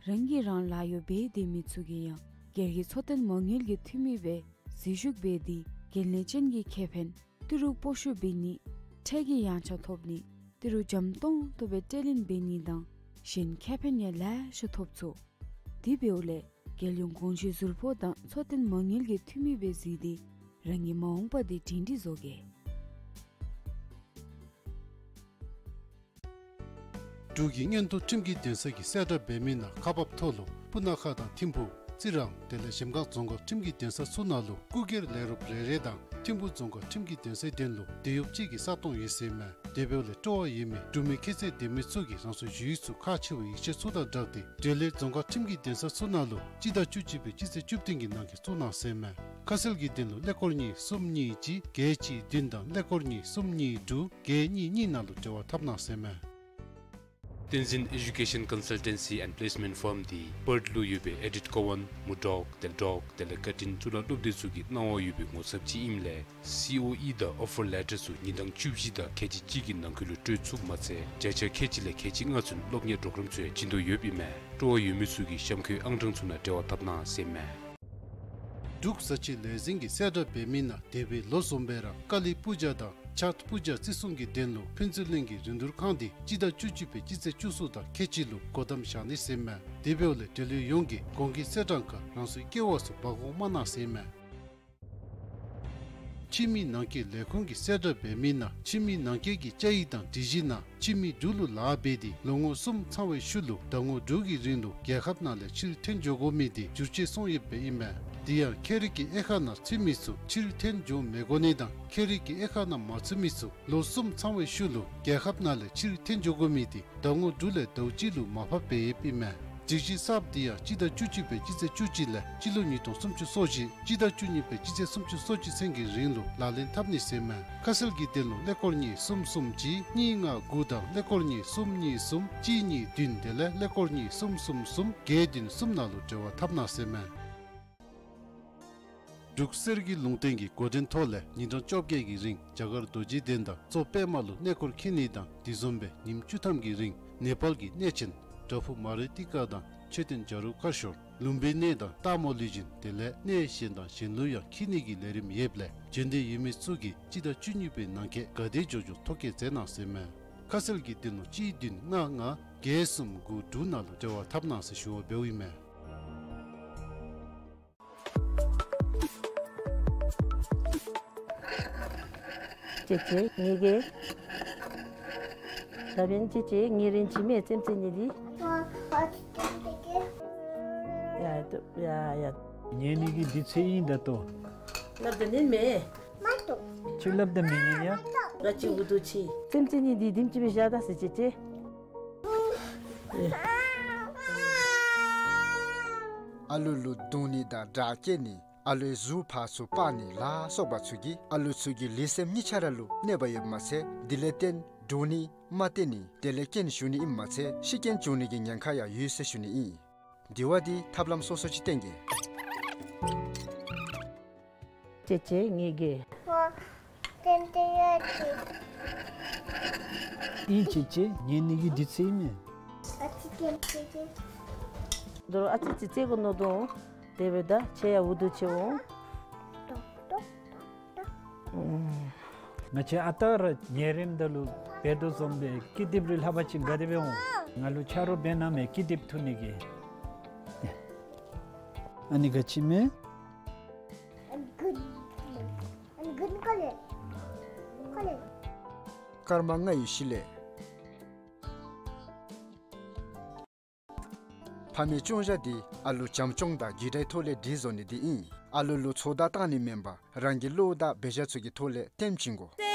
རང་གིས་རང་ལཱ་གཡོག་འབད་སྡོད་མི་ཚུ་གིས་ཡང་སྒེར་གྱི་མཚོ་སྟོན་མ་དངུལ་གྱི་འཐུས་མི་སྦེ་འཛུལ་ཞུགས་འབད་དེ་འགན་ལེན་ཅན་གྱི་ཁེ་ཕན། ཏི་རུ་སྤོ་བཤུད་འབད་ནི། ཁྲལ་གྱི་ཡངས་ཆག་ཐོབ་ནི། ཏི་རུ་འཇམ་ཏོང་ཏོ་སྦེ་སྤྲོད་ལེན་འབད་ནི་དང་གཞན་ཁེ་ཕན་ཡང་ལེ་ཤ་ཐོབ་ཚུགས། དེ་འབདཝ་ལས་རྒྱལ་ཡོངས་དགོངས་ཞུའི་ཟུར་ཕོགས་དང་མཚོ་སྟོན་མ་དངུལ་གྱི་འཐུས་མི་སྦེ་འཛུལ་ཏེ་རང་གི་མ་འོངས་པ་འདི་སྒྲིང་སྒྲིང་བཟོ་གེ། འབྲུག་གི་མངོན་མཐོ་ཁྲིམས་ཀྱི་འདུན་ས་གིས་གསལ་བསྒྲགས་འབད་མི་ནང་ཁག་འབགཔ་ཐོག་ལུ་སྤུ་ན་ཁ་དང་ཐིམ་ཕུ། རྩི་རང་དེ་ལས་གཞལམ་སྒང་རྫོང་ཁག་ཁྲིམས་ཀྱི་འདུན་ས་ཚུ་ནང་ལུ་སྐུ་སྒེར་ལས་རོགསཔ་རེ་རེ་དང་ཐིམ་ཕུ་རྫོང་ཁག་ཁྲིམས་ཀྱི་འདུན་སའི་དོན་ལུ་དེད་གཡོགཔ་གཅིག་གི་ས་སྟོང་ཡོད་ཟེར་མས། དེ་འབདཝ་ལས་སྤྲོ་བ་ཡོད་མི་འབྲུག་མི་ཁྱད་ཚད་ལྡན་མི་ཚུ་གིས་རང་སོའི་ཞུ་ཡིག་ཚུ་ཁག་ཆེ་བའི་ཡིག་ཆ་ཚུ་དང་སྦྲགས་ཏེ་འབྲེལ་ཡོད་རྫོང་ཁག་ཁྲིམས་ཀྱི་འདུན་ས་ཚུ་ནང་ལུ་སྤྱི་ཟླ་བཅུ་གཅིག་པའི་སྤྱི་ཚེས་བཅུ་བདུན་གྱི་ནང་འཁོད་བཙུགས་གནང་ཟེར་མས། ཁ་གསལ་གྱི་དོན་ལུ་ཀླད་ཀོར་གཉིས་གསུམ་གཉིས་གཅིག་བརྒྱད་གཅིག་བདུན་དང་ཀླད་ཀོར་གཉིས་གསུམ་གཉིས་དྲུག་བརྒྱད་གཉིས་གཉིས་ནང་ལུ་འབྲེལ་བ་འཐབ་གནང་ཟེར་མས། བསྟན་འཛིན་Education Consultancy and Placement Firm འདི་པརཐ་ལུ་ཡོད་པའི་ཨེ་ཌིཊ་ཀོ་ཝཱན་མུར་ཌོག་དེ་ལས་ཌོག་དེ་ལས་ཀར་ཊིན་གཙུག་ལག་སློབ་སྡེ་ཚུ་གི་གནང་བ་ཡོད་པའི་ངོ་ཚབ་ཅིག་ཨིནམ་ལས་སི་ཨོ་ཨི་དང་ཨོ་ཕར་ལེ་ཊར་ཚུ་ཉིན་གྲངས་བཅུ་བཞི་དང་ཁལ་གཅིག་གཅིག་གི་ནང་འཁོད་ལུ་སྤྲོད་ཚུགསཔ་མ་ཚད་བརྒྱ་ཆ་ཁལ་གཅིག་ལས་ཁལ་གཅིག་ལྔ་ཚུན་སློབ་གཉེར་པོརོ་གརམ་ཚུ་ཡང་བྱིན་དོ་ཡོདཔ་ཨིན་མས། སྤྲོ་བ་ཡོད་མི་ཚུ་གིས་གཤམ་འཁོད་ཨང་གྲངས་ཚུ་ནང་འབྲེལ་བ་འཐབ་གནང་ཟེར་མས། འབྲུག་བཟའ་སྤྱོད་ལས་འཛིན་གྱིས་གསལ་བསྒྲགས་འབད་མི་ནང་འདས་པའི་ལོ་བཟུམ་སྦེ་ར་ཀ་ལི་པུ་ཇ་དང་ཆཏ་པུ་ཇ་བརྩི་སྲུང་གི་དོན་ལུ་ཕུན་ཚོགས་གླིང་གི་རིན་བསྡུར་ཁང་འདི་སྤྱི་ཟླ་བཅུ་གཅིག་པའི་སྤྱི་ཚེས་བཅུ་གསུམ་དང་ཁལ་གཅིག་ལུ་སྒོ་བསྡམ་བཞག་ནི་ཟེར་མས། དེ་འབདཝ་ལས་འབྲེལ་ཡོད་ཡོངས་ཀྱིས་གོང་གི་གསལ་བསྒྲགས་ཁར་རང་སོའི་ཀེ་ཝ་སུ་འབག་འོང་མ་གནང་ཟེར་མས། ཕྱི་མི་ནང་འཁོད་ལས་ཁུངས་ཀྱིས་གསལ་བསྒྲགས་འབད་མི་ནང་ཕྱི་མི་ནང་འཁོད་ཀྱི་བཅའ་ཡིག་དང་སྒྲིག་གཞི་ནང་ཕྱི་མི་འབྲུག་ལུ་ལཱ་འབད་དེ་ལོ་ངོ་གསུམ་ཚང་བའི་ཤུལ་ལུ་ཟླ་ངོ་དྲུག་གི་རིང་ལུ་རྒྱལ་ཁབ་ནང་ལས་ཕྱིར་འཐོན་འགྱོ་དགོ་མི་འདི་བསྒྱུར་བཅོས་སོང་ཡོདཔ་ཨིན་མས། དེ་ཡང་ཁྱད་རིག་གི་དབྱེ་ཁག་ནང་ཚུད་མི་ཚུ་ཕྱིར་འཐོན་འགྱོ་མི་དགོ་ནི་དང་ཁྱད་རིག་གི་དབྱེ་ཁག་ནང་མ་ཚུད་མི་ཚུ་ལོ་གསུམ་ཚང་བའི་ཤུལ་ལུ་རྒྱལ་ཁབ་ནང་ལས་ཕྱིར་འཐོན་འགྱོ་དགོ་མི་འདི་ཟླ་ངོ་དྲུག་ལས་ཟླཝ་གཅིག་ལུ་མར་ཕབ་འབད་ཡོདཔ་ཨིན་མས། སྒྲིག་གཞི་གསརཔ་འདི་ཡང་སྤྱི་ཟླ་བཅུ་གཅིག་པའི་སྤྱི་ཚེས་བཅུ་གཅིག་ལས་སྤྱི་ལོ་ཉིས་སྟོང་སུམ་ཅུ་སོ་བཞི་སྤྱི་ཟླ་བཅུ་གཉིས་པའི་སྤྱི་ཚེས་སུམ་ཅུ་སོ་གཅིག་ཚུན་གྱི་རིང་ལུ་ལག་ལེན་འཐབ་ནི་ཟེར་མས། ཁ་གསལ་གྱི་དོན་ལུ་ཀླད་ཀོར་གཉིས་གསུམ་གསུམ་གཅིག་གཉིས་ལྔ་དགུ་དང་ཀླད་ཀོར་གཉིས་གསུམ་གཉིས་གསུམ་གཅིག་གཉིས་བདུན་དེ་ལས་ཀླད་ཀོར་གཉིས་གསུམ་གསུམ་གསུམ་བརྒྱད་བདུན་གསུམ་ནང་ལུ་འབྲེལ་བ་འཐབ་གནང་ཟེར་མས། འབྲུག་གསེར་གྱི་ལུང་བསྟན་གྱིས་འགོ་འདྲེན་ཐོག་ལས་ཉིན་གྲངས་བཅོ་བརྒྱད་ཀྱི་རིང་རྒྱ་གར་རྡོ་རྗེ་གདན་དང་གཙོ་པདྨ་ལུ་གནས་སྐོར་འཁྱིད་ནི་དང་དེ་བཟུམ་སྦེ་ཉིནམ་བཅུ་ཐམ་གྱི་རིང་ནེ་པཱལ་གྱི་གནས་ཆེན་བྲག་ཕུག་མ་རི་ཏི་ཀ་དང་ མཆོད་རྟེན་བྱ་རུང་དཀར་ཤོར་ལུམ་བི་ནི་དང་སྟག་མོ་ལུས་སྦྱིན་དེ་ལས་གནས་གཞན་དང་གཞན་ལུ་ཡང་འཁྱིད་ནི་གི་ལས་རིམ་ཡོདཔ་ལས་བྱོན་འདོད་ཡོད་མི་ཚུ་གིས་སྤྱི་ཟླ་བཅུ་གཉིས་པའི་ནང་འཁོད་ག་དེ་མགྱོགས་མགྱོགས་ཐོ་བཀོད་མཛད་གནང་ཟེར་མས། ཁ་གསལ་གྱི་དོན་ལུ་གཅིག་བདུན་ལྔ་ལྔ་བརྒྱད་གསུམ་དགུ་དྲུག་ནང་ལུ་འབྲེལ་བ་འཐབ་གནང་ཟེར་ཞུ་བ་འབདཝ་ཨིན་མས། ཅེ་ཅེ་ངེ་གི། ད་འབདན་ཅེ་ཅེ་ངེ་རེན་ཅི་མེད་ཙེམ་ཙེ་ནི་འདི། ཡ་ཡ་ཡ། ཉན་ནི་གི་འདི་ཚེ་ཨིན་ད་ལྟོ། སླབ་ད་ཉན་མས། ཅིག་སླབ་ད་མི་ཉན་ཡ། ར་ཅི་འུ་དུ་ཅི། ཙེམ་ཙེ་ནི་འདི་དིམ་ཅིག་སྦེ་བཞག་ད་ཟེར་ཅེ་ཅེ། ཨ་ལུ་ལུ་རྡུང་ནི་དང་དྲག་སྐྱེད་ནི། ཨ་ལུའི་གཟུགས་ཕར་ཚུར་སྤར་ནི་ལ་སོགས་པ་ཚུ་གིས་ཨ་ལུ་ཚུ་གི་ལུས་སེམས་གཉིས་ཆ་ར་ལུ་གནོད་པ་ཡོདཔ་མ་ཚད་དེ་ལས་བརྟེན་འདྲོག་ནི་མ་བརྟན་ནི་དེ་ལས་རྐྱེན་ཞུགས་ནི་ཨིནམ་མ་ཚད་ཤི་རྐྱེན་བྱུང་ནི་གི་ཉེན་ཁ་ཡང་ཡོད་ཟེར་ཞུ་ནི་ཨིན། དེ་བ་འདི་ཐབས་ལམ་སོ་སོ་ཅིག་བསྟེན་གེ། ཅེ་ཅེ་ངེ་གི། ཏན་ཏན་ཡ་ཅི། ཨིན་ཅེ་ཅེ་ཉན་ནི་གི་འདི་ཚེ་ཨིན་མས། ཨ་ཙི་ཏན་ཏན་ཏན། དོ་རུང་ཨ་ཙི་ཙི་ཙེ་གོ་ནོ་དོ། དེ་སྦེ་ད་ཆེ་ཡ་འུ་དུ་ཆེ་འོང་། ང་བཅས་ཨ་རྟག་ར་ཉལ་རནམ་ད་ལུ་འབད་དོ་བཟུམ་སྦེ་ཀི་དེབ་རེ་ལྷག་པ་ཅིག་ག་དེ་སྦེ་འོང་། ང་ལུ་ཆ་རོགས་འབད་གནང་མས་ཀི་དེབ་འཐུ་ནི་གི། ཨ་ནི་ག་ཅི་མས། སྐར་མ་ལྔའི་གཞི་ལས། ཕ་མའི་སྐྱོང་བཞག་འདི་ཨ་ལུ་བྱམས་སྐྱོང་དང་རྒྱུད་དྲའི་ཐོག་ལས་སྒྲིག་བཟོ་ནི་འདི་ཨིན། ཨ་ལུ་ལུ་ཚོགས་བརྡ་བཏང་ནི་མེན་པར་རང་གི་བློ་དང་འབད་བཞག་ཚུ་གི་ཐོག་ལས་སྟོན་བྱིན་དགོ།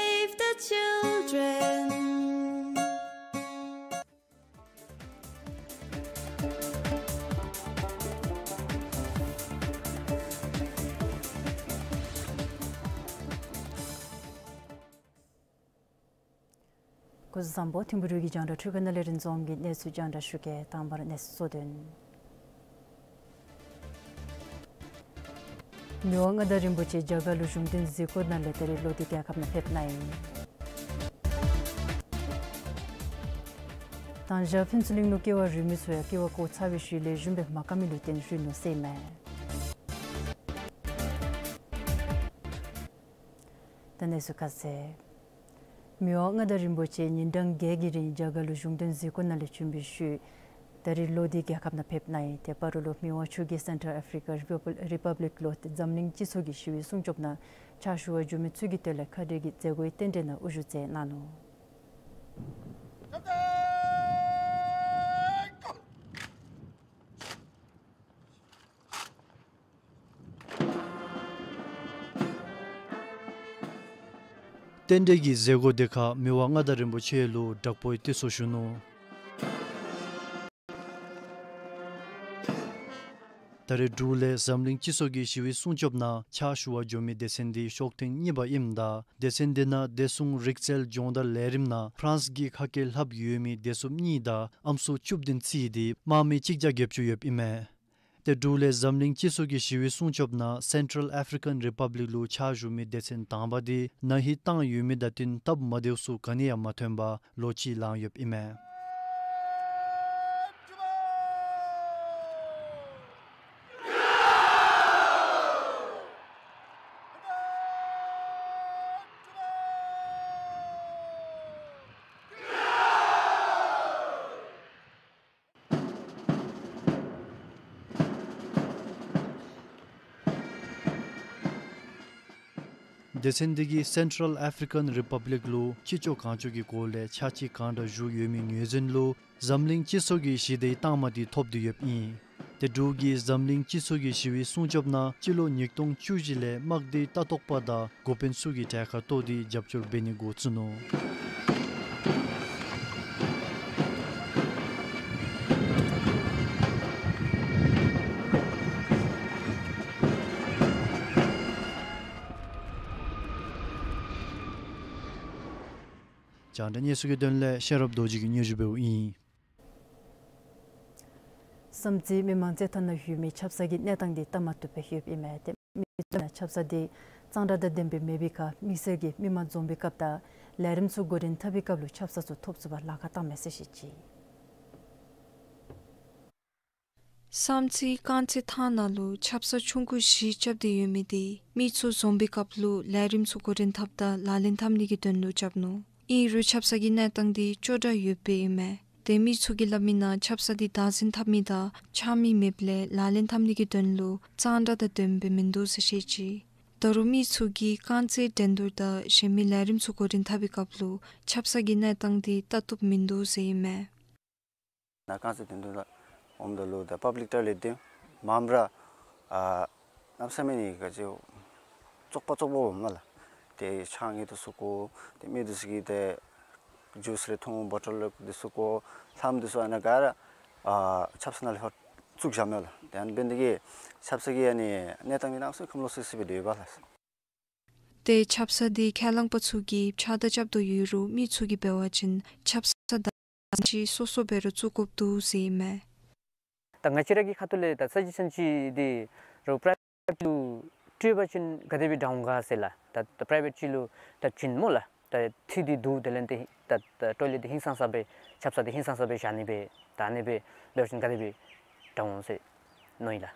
Save the children. སྐུ་གཟུགས་བཟང་པོ། ཐིམ་ཕུ་རུ་གི་རྒྱང་བསྒྲགས་འཕྲུལ་ཁང་ནང་ལས་རིན་འཛོམས་ཀྱིས་གནས་ཚུལ་རྒྱང་བསྒྲགས་ཞུ་གེ། དང་པ་ར་གནས་ཚུལ་གཙོ་དོན། མི་དབང་མངའ་བདག་རིན་པོ་ཆེ་རྒྱ་གར་ལུ་གཞུང་དོན་གཟིགས་སྐོར་ནང་ལས་ད་རིས་ལོ་དྷི་རྒྱལ་ཁབ་ནང་ཕེབས་གནང་ཡི། དང་ཞག་ཕུན་ཚོགས་གླིང་ལུ་ཀེ་བ་རུལ་མི་ཚུ་ཡང་ཀེ་བ་བཀོ་ཚར་བའི་ཤུལ་ལས་ཞུམ་སྦེ་མ་བཀག་མི་ལུ་བརྟེན་རུལ་ནུག་ཟེར་མས། ད་གནས་ཚུལ་ཁ་གསལ། མི་དབང་མངའ་བདག་རིན་པོ་ཆེ་ཉིན་གྲངས་བརྒྱད་ཀྱི་རིང་རྒྱ་གར་ལུ་གཞུང་དོན་གཟིགས་སྐོར་ནང་ལས་བྱོན་པའི་ཤུལ་ད་རིས་ལོ་དྷི་རྒྱལ་ཁབ་ནང་ཕེབས་གནང་ཡི། དེ་བར་ལུ་མི་དབང་མཆོག་གིས་སེན་ཊལ་ཨེ་ཕི་རི་ཀ་རི་པབ་ལིཀ་ལུ་འཛམ་གླིང་སྤྱི་ཚོགས་ཀྱི་ཞི་བའི་སྲུང་སྐྱོབ་ནང་ཕྱག་ཞུ་བར་འབྱོན་མི་ཚུ་གི་དོན་ལས་ཁ་བྲལ་གྱི་མཛད་སྒོའི་རྟེན་འབྲེལ་ནང་དབུ་བཞུགས་མཛད་གནང་ནུག། རྟེན་འབྲེལ་གྱི་མཛད་སྒོ་དེ་ཁར་མི་དབང་མངའ་བདག་རིན་པོ་ཆེ་ལུ་དྲག་པོའི་དད་གསོ་ཞུ་ནུག། ད་རིས་འབྲུག་ལས་འཛམ་གླིང་སྤྱི་ཚོགས་ཀྱི་ཞི་བའི་སྲུང་སྐྱོབ་ནང་ཕྱག་ཞུ་བར་འབྱོན་མི་སྡེ་ཚན་འདི་ཤོག་ཐེངས་གཉིས་པ་ཨིནམ་ད་སྡེ་ཚན་འདི་ནང་བདེ་སྲུང་རིག་རྩལ་སྦྱོང་བརྡར་ལས་རིམ་ནང་ཕ་རན་སི་གི་ཁ་སྐད་ལྷབ་ཡོད་མི་བདེ་སྲུངཔ་གཉིས་དང་ཨམ་སྲུ་བཅུ་བདུན་རྩིས་ཏེ་དམག་མི་གཅིག་བརྒྱ་བརྒྱད་ཅུ་ཡོདཔ་ཨིན་མས། ཏེ་འབྲུག་ལས་འཛམ་གླིང་སྤྱི་ཚོགས་ཀྱི་ཞི་བའི་སྲུང་སྐྱོབ་ནང་སེན་ཊལ་ཨེ་ཕི་རི་ཀན་རི་པབ་ལིཀ་ལུ་ཕྱག་ཞུ་མི་སྡེ་ཚན་དང་པ་འདི་ན་ཧིང་བཏང་ཡོད་མི་དང་བསྟུན་སྟབས་མ་བདེཝ་ཚུ་ག་ནི་ཡང་མ་ཐོན་པར་ལོ་གཅིག་ལང་ཡོདཔ་ཨིན་མས། སྡེ་ཚན་འདི་གིས་སེན་ཊལ་ཨེ་ཕི་རི་ཀན་རི་པབ་ལིཀ་ལུ་ཕྱི་ཕྱོགས་གང་ཕྱོགས་ཀྱི་སྐོར་ལས་ཕྱག་ཕྱིད་གང་དྲག་ཞུ་ཡོད་མི་ངོས་འཛིན་ལུ་འཛམ་གླིང་སྤྱི་ཚོགས་ཀྱི་ཞི་བདེའི་རྟགས་མ་འདི་ཐོབ་སྟེ་ཡོདཔ་ཨིན། ཏེ་འབྲུག་གིས་འཛམ་གླིང་སྤྱི་ཚོགས་ཀྱི་ཞི་བའི་སྲུང་སྐྱོབ་ནང་སྤྱི་ལོ་ཉིས་སྟོང་བཅུ་བཞི་ལས་དམག་སྡེའི་ལྟ་རྟོག་པ་དང་འགོ་དཔོན་ཚུ་གི་གྲལ་ཁར་གཏོགས་ཏེ་རྒྱབ་སྐྱོར་འབད་ནི་འགོ་བཙུགས་ནུག། རྒྱང་བསྒྲགས་གནས་ཚུལ་གྱི་དོན་ལས་ཤེས་རབ་རྡོ་རྗེ་གིས་སྙན་ཞུ་འབདཝ་ཨིན། བསམ་རྩེ་མི་མང་རྩེད་ཐང་ནང་ཡོད་མི་ཆབ་གསང་གི་གནས་སྟངས་འདི་སྟབས་མ་བདེཝ་སྦེ་ཡོདཔ་ཨིན་མས། ཏེ་མི་ཚུ་ནང་ཆབ་གསང་འདི་གཙང་སྦྲ་དང་ལྡན་པའི་མེད་པའི་ཁར་དམིགས་བསལ་གྱི་མི་མང་འཛོམས་པའི་སྐབས་དང་ལས་རིམ་ཚུ་འགོ་འདྲེན་འཐབ་པའི་སྐབས་ལུ་ཆབ་གསང་ཚུ་ཐོབ་ཚུགས་པར་ལཱ་ཁག་བཏངམ་མས་ཟེར་བཤད་ཅི། བསམ་རྩེ་རྐང་རྩེད་ཐང་ནང་ལུ་ཆབ་གསང་ཆུང་ཀུ་བཞི་རྐྱབ་སྟེ་ཡོད་མི་དེ་མི་ཚུ་འཛོམས་པའི་སྐབས་ལུ་ལས་རིམ་ཚུ་འགོ་འདྲེན་འཐབ་ད་ལག་ལེན་འཐབ་ནི་གི་དོན་ལུ་རྐྱབ་ནུག། ཨིན་རུང་ཆབ་གསང་གི་གནས་སྟངས་དེ་ཅོག་འཐདཔ་ཡོདཔ་ཨིན་མས། ཏེ་མི་ཚུ་གིས་སླབ་མི་ནང་ཆབ་གསང་དེ་བདག་འཛིན་འཐབ་མི་དང་འཆང་མི་མེདཔ་ལས་ལག་ལེན་འཐབ་ནི་གི་དོན་ལུ་གཙང་སྦྲ་དང་ལྡནམ་སྦེ་མིན་འདུག་ཟེར་བཤད་ཅི། ད་རུང་མི་ཚུ་གིས་རྐང་རྩེད་འགྲན་བསྡུར་དང་གཞན་མི་ལས་རིམ་ཚུ་འགོ་འདྲེན་འཐབ་པའི་སྐབས་ལུ་ཆབ་གསང་གི་གནས་སྟངས་དེ་ལྟ་བཏུབ་མིན་འདུག་ཟེར་ཨིན་མས། ནཱ་རྐང་རྩེད་འགྲན་བསྡུར་ལུ་འོངམ་ད་ལུ་ད་པབ་ལིཀ་ཏོའི་ལེཊ་དེ་མངམ་ར་ཨ་གནམ་མེད་ས་མེད་ནི་ག་ཅི་བཙོག་པ་བཙོག་པ་འོངམ་ལགས། ཏེ་ཆང་གིས་བཙོག་དགོ། ཏེ་མི་འདི་ཚུ་གིས་ཏེ་ཇུས་རེ་འཐུང་བོ་ཊལ་འདི་བཙོག་དགོ། ལྷམ་འདི་ཚུ་ཨ་ནཱ་ག་ར་ཨ་ཆབ་གསང་ནང་ལས་ཕར་བཙུགས་བཞགཔ་མས་ལགས། ཏེ་ཨ་ནི་འབདཝ་ད་གིས་ཆབ་གསང་གི་ཨ་ནི་གནས་སྟངས་འདི་ནང་སུ་ཁམས་ལོག་སི་སི་སྦེ་སྡོད་ཡོདཔ་ལགས། ཏེ་ཆབ་གསང་དེ་ཁས་བླངས་པ་ཚུ་གིས་ཕྱག་བདའ་རྐྱབ་དོ་ཡོད་རུང་མི་ཚུ་གིས་འབད་བ་ཅིན་ཆབ་གསང་བདག་འཛིན་ཅིག་སོ་སོ་སྦེ་ར་བཙུགས་དགོཔ་འདུག་ཟེར་ཨིན་མས། ད་ང་བཅས་ར་གི་ཁ་ཐུག་ལས་ད་ས་ཅིག་ས་ཅིག་འདི་རུང་པ་རའི་བེཊ་ལུ་སྤྲོད་པ་ཅིན་ག་དེ་སྦེ་དྲག་འོང་ག་ཟེར་ལགས། ད་ད་པ་རའི་བེཊ་ཅིག་ལུ་ད་བྱིན་སྨོ་ལགས། ད་ཐིག་འདི་འདུག། དེ་ལས་ཏེ་ད་ད་ཊོའི་ལེཊ་འདི་ཧིང་སངས་ས་སྦེ་ཆབ་གསང་འདི་ཧིང་སངས་ས་སྦེ་བཞག་ནི་སྦེ་ད་ཨ་ནི་སྦེ་འབད་བ་ཅིན་ག་དེ་སྦེ་དྲག་འོང་ཟེར་མནོ་ཡི་ལགས།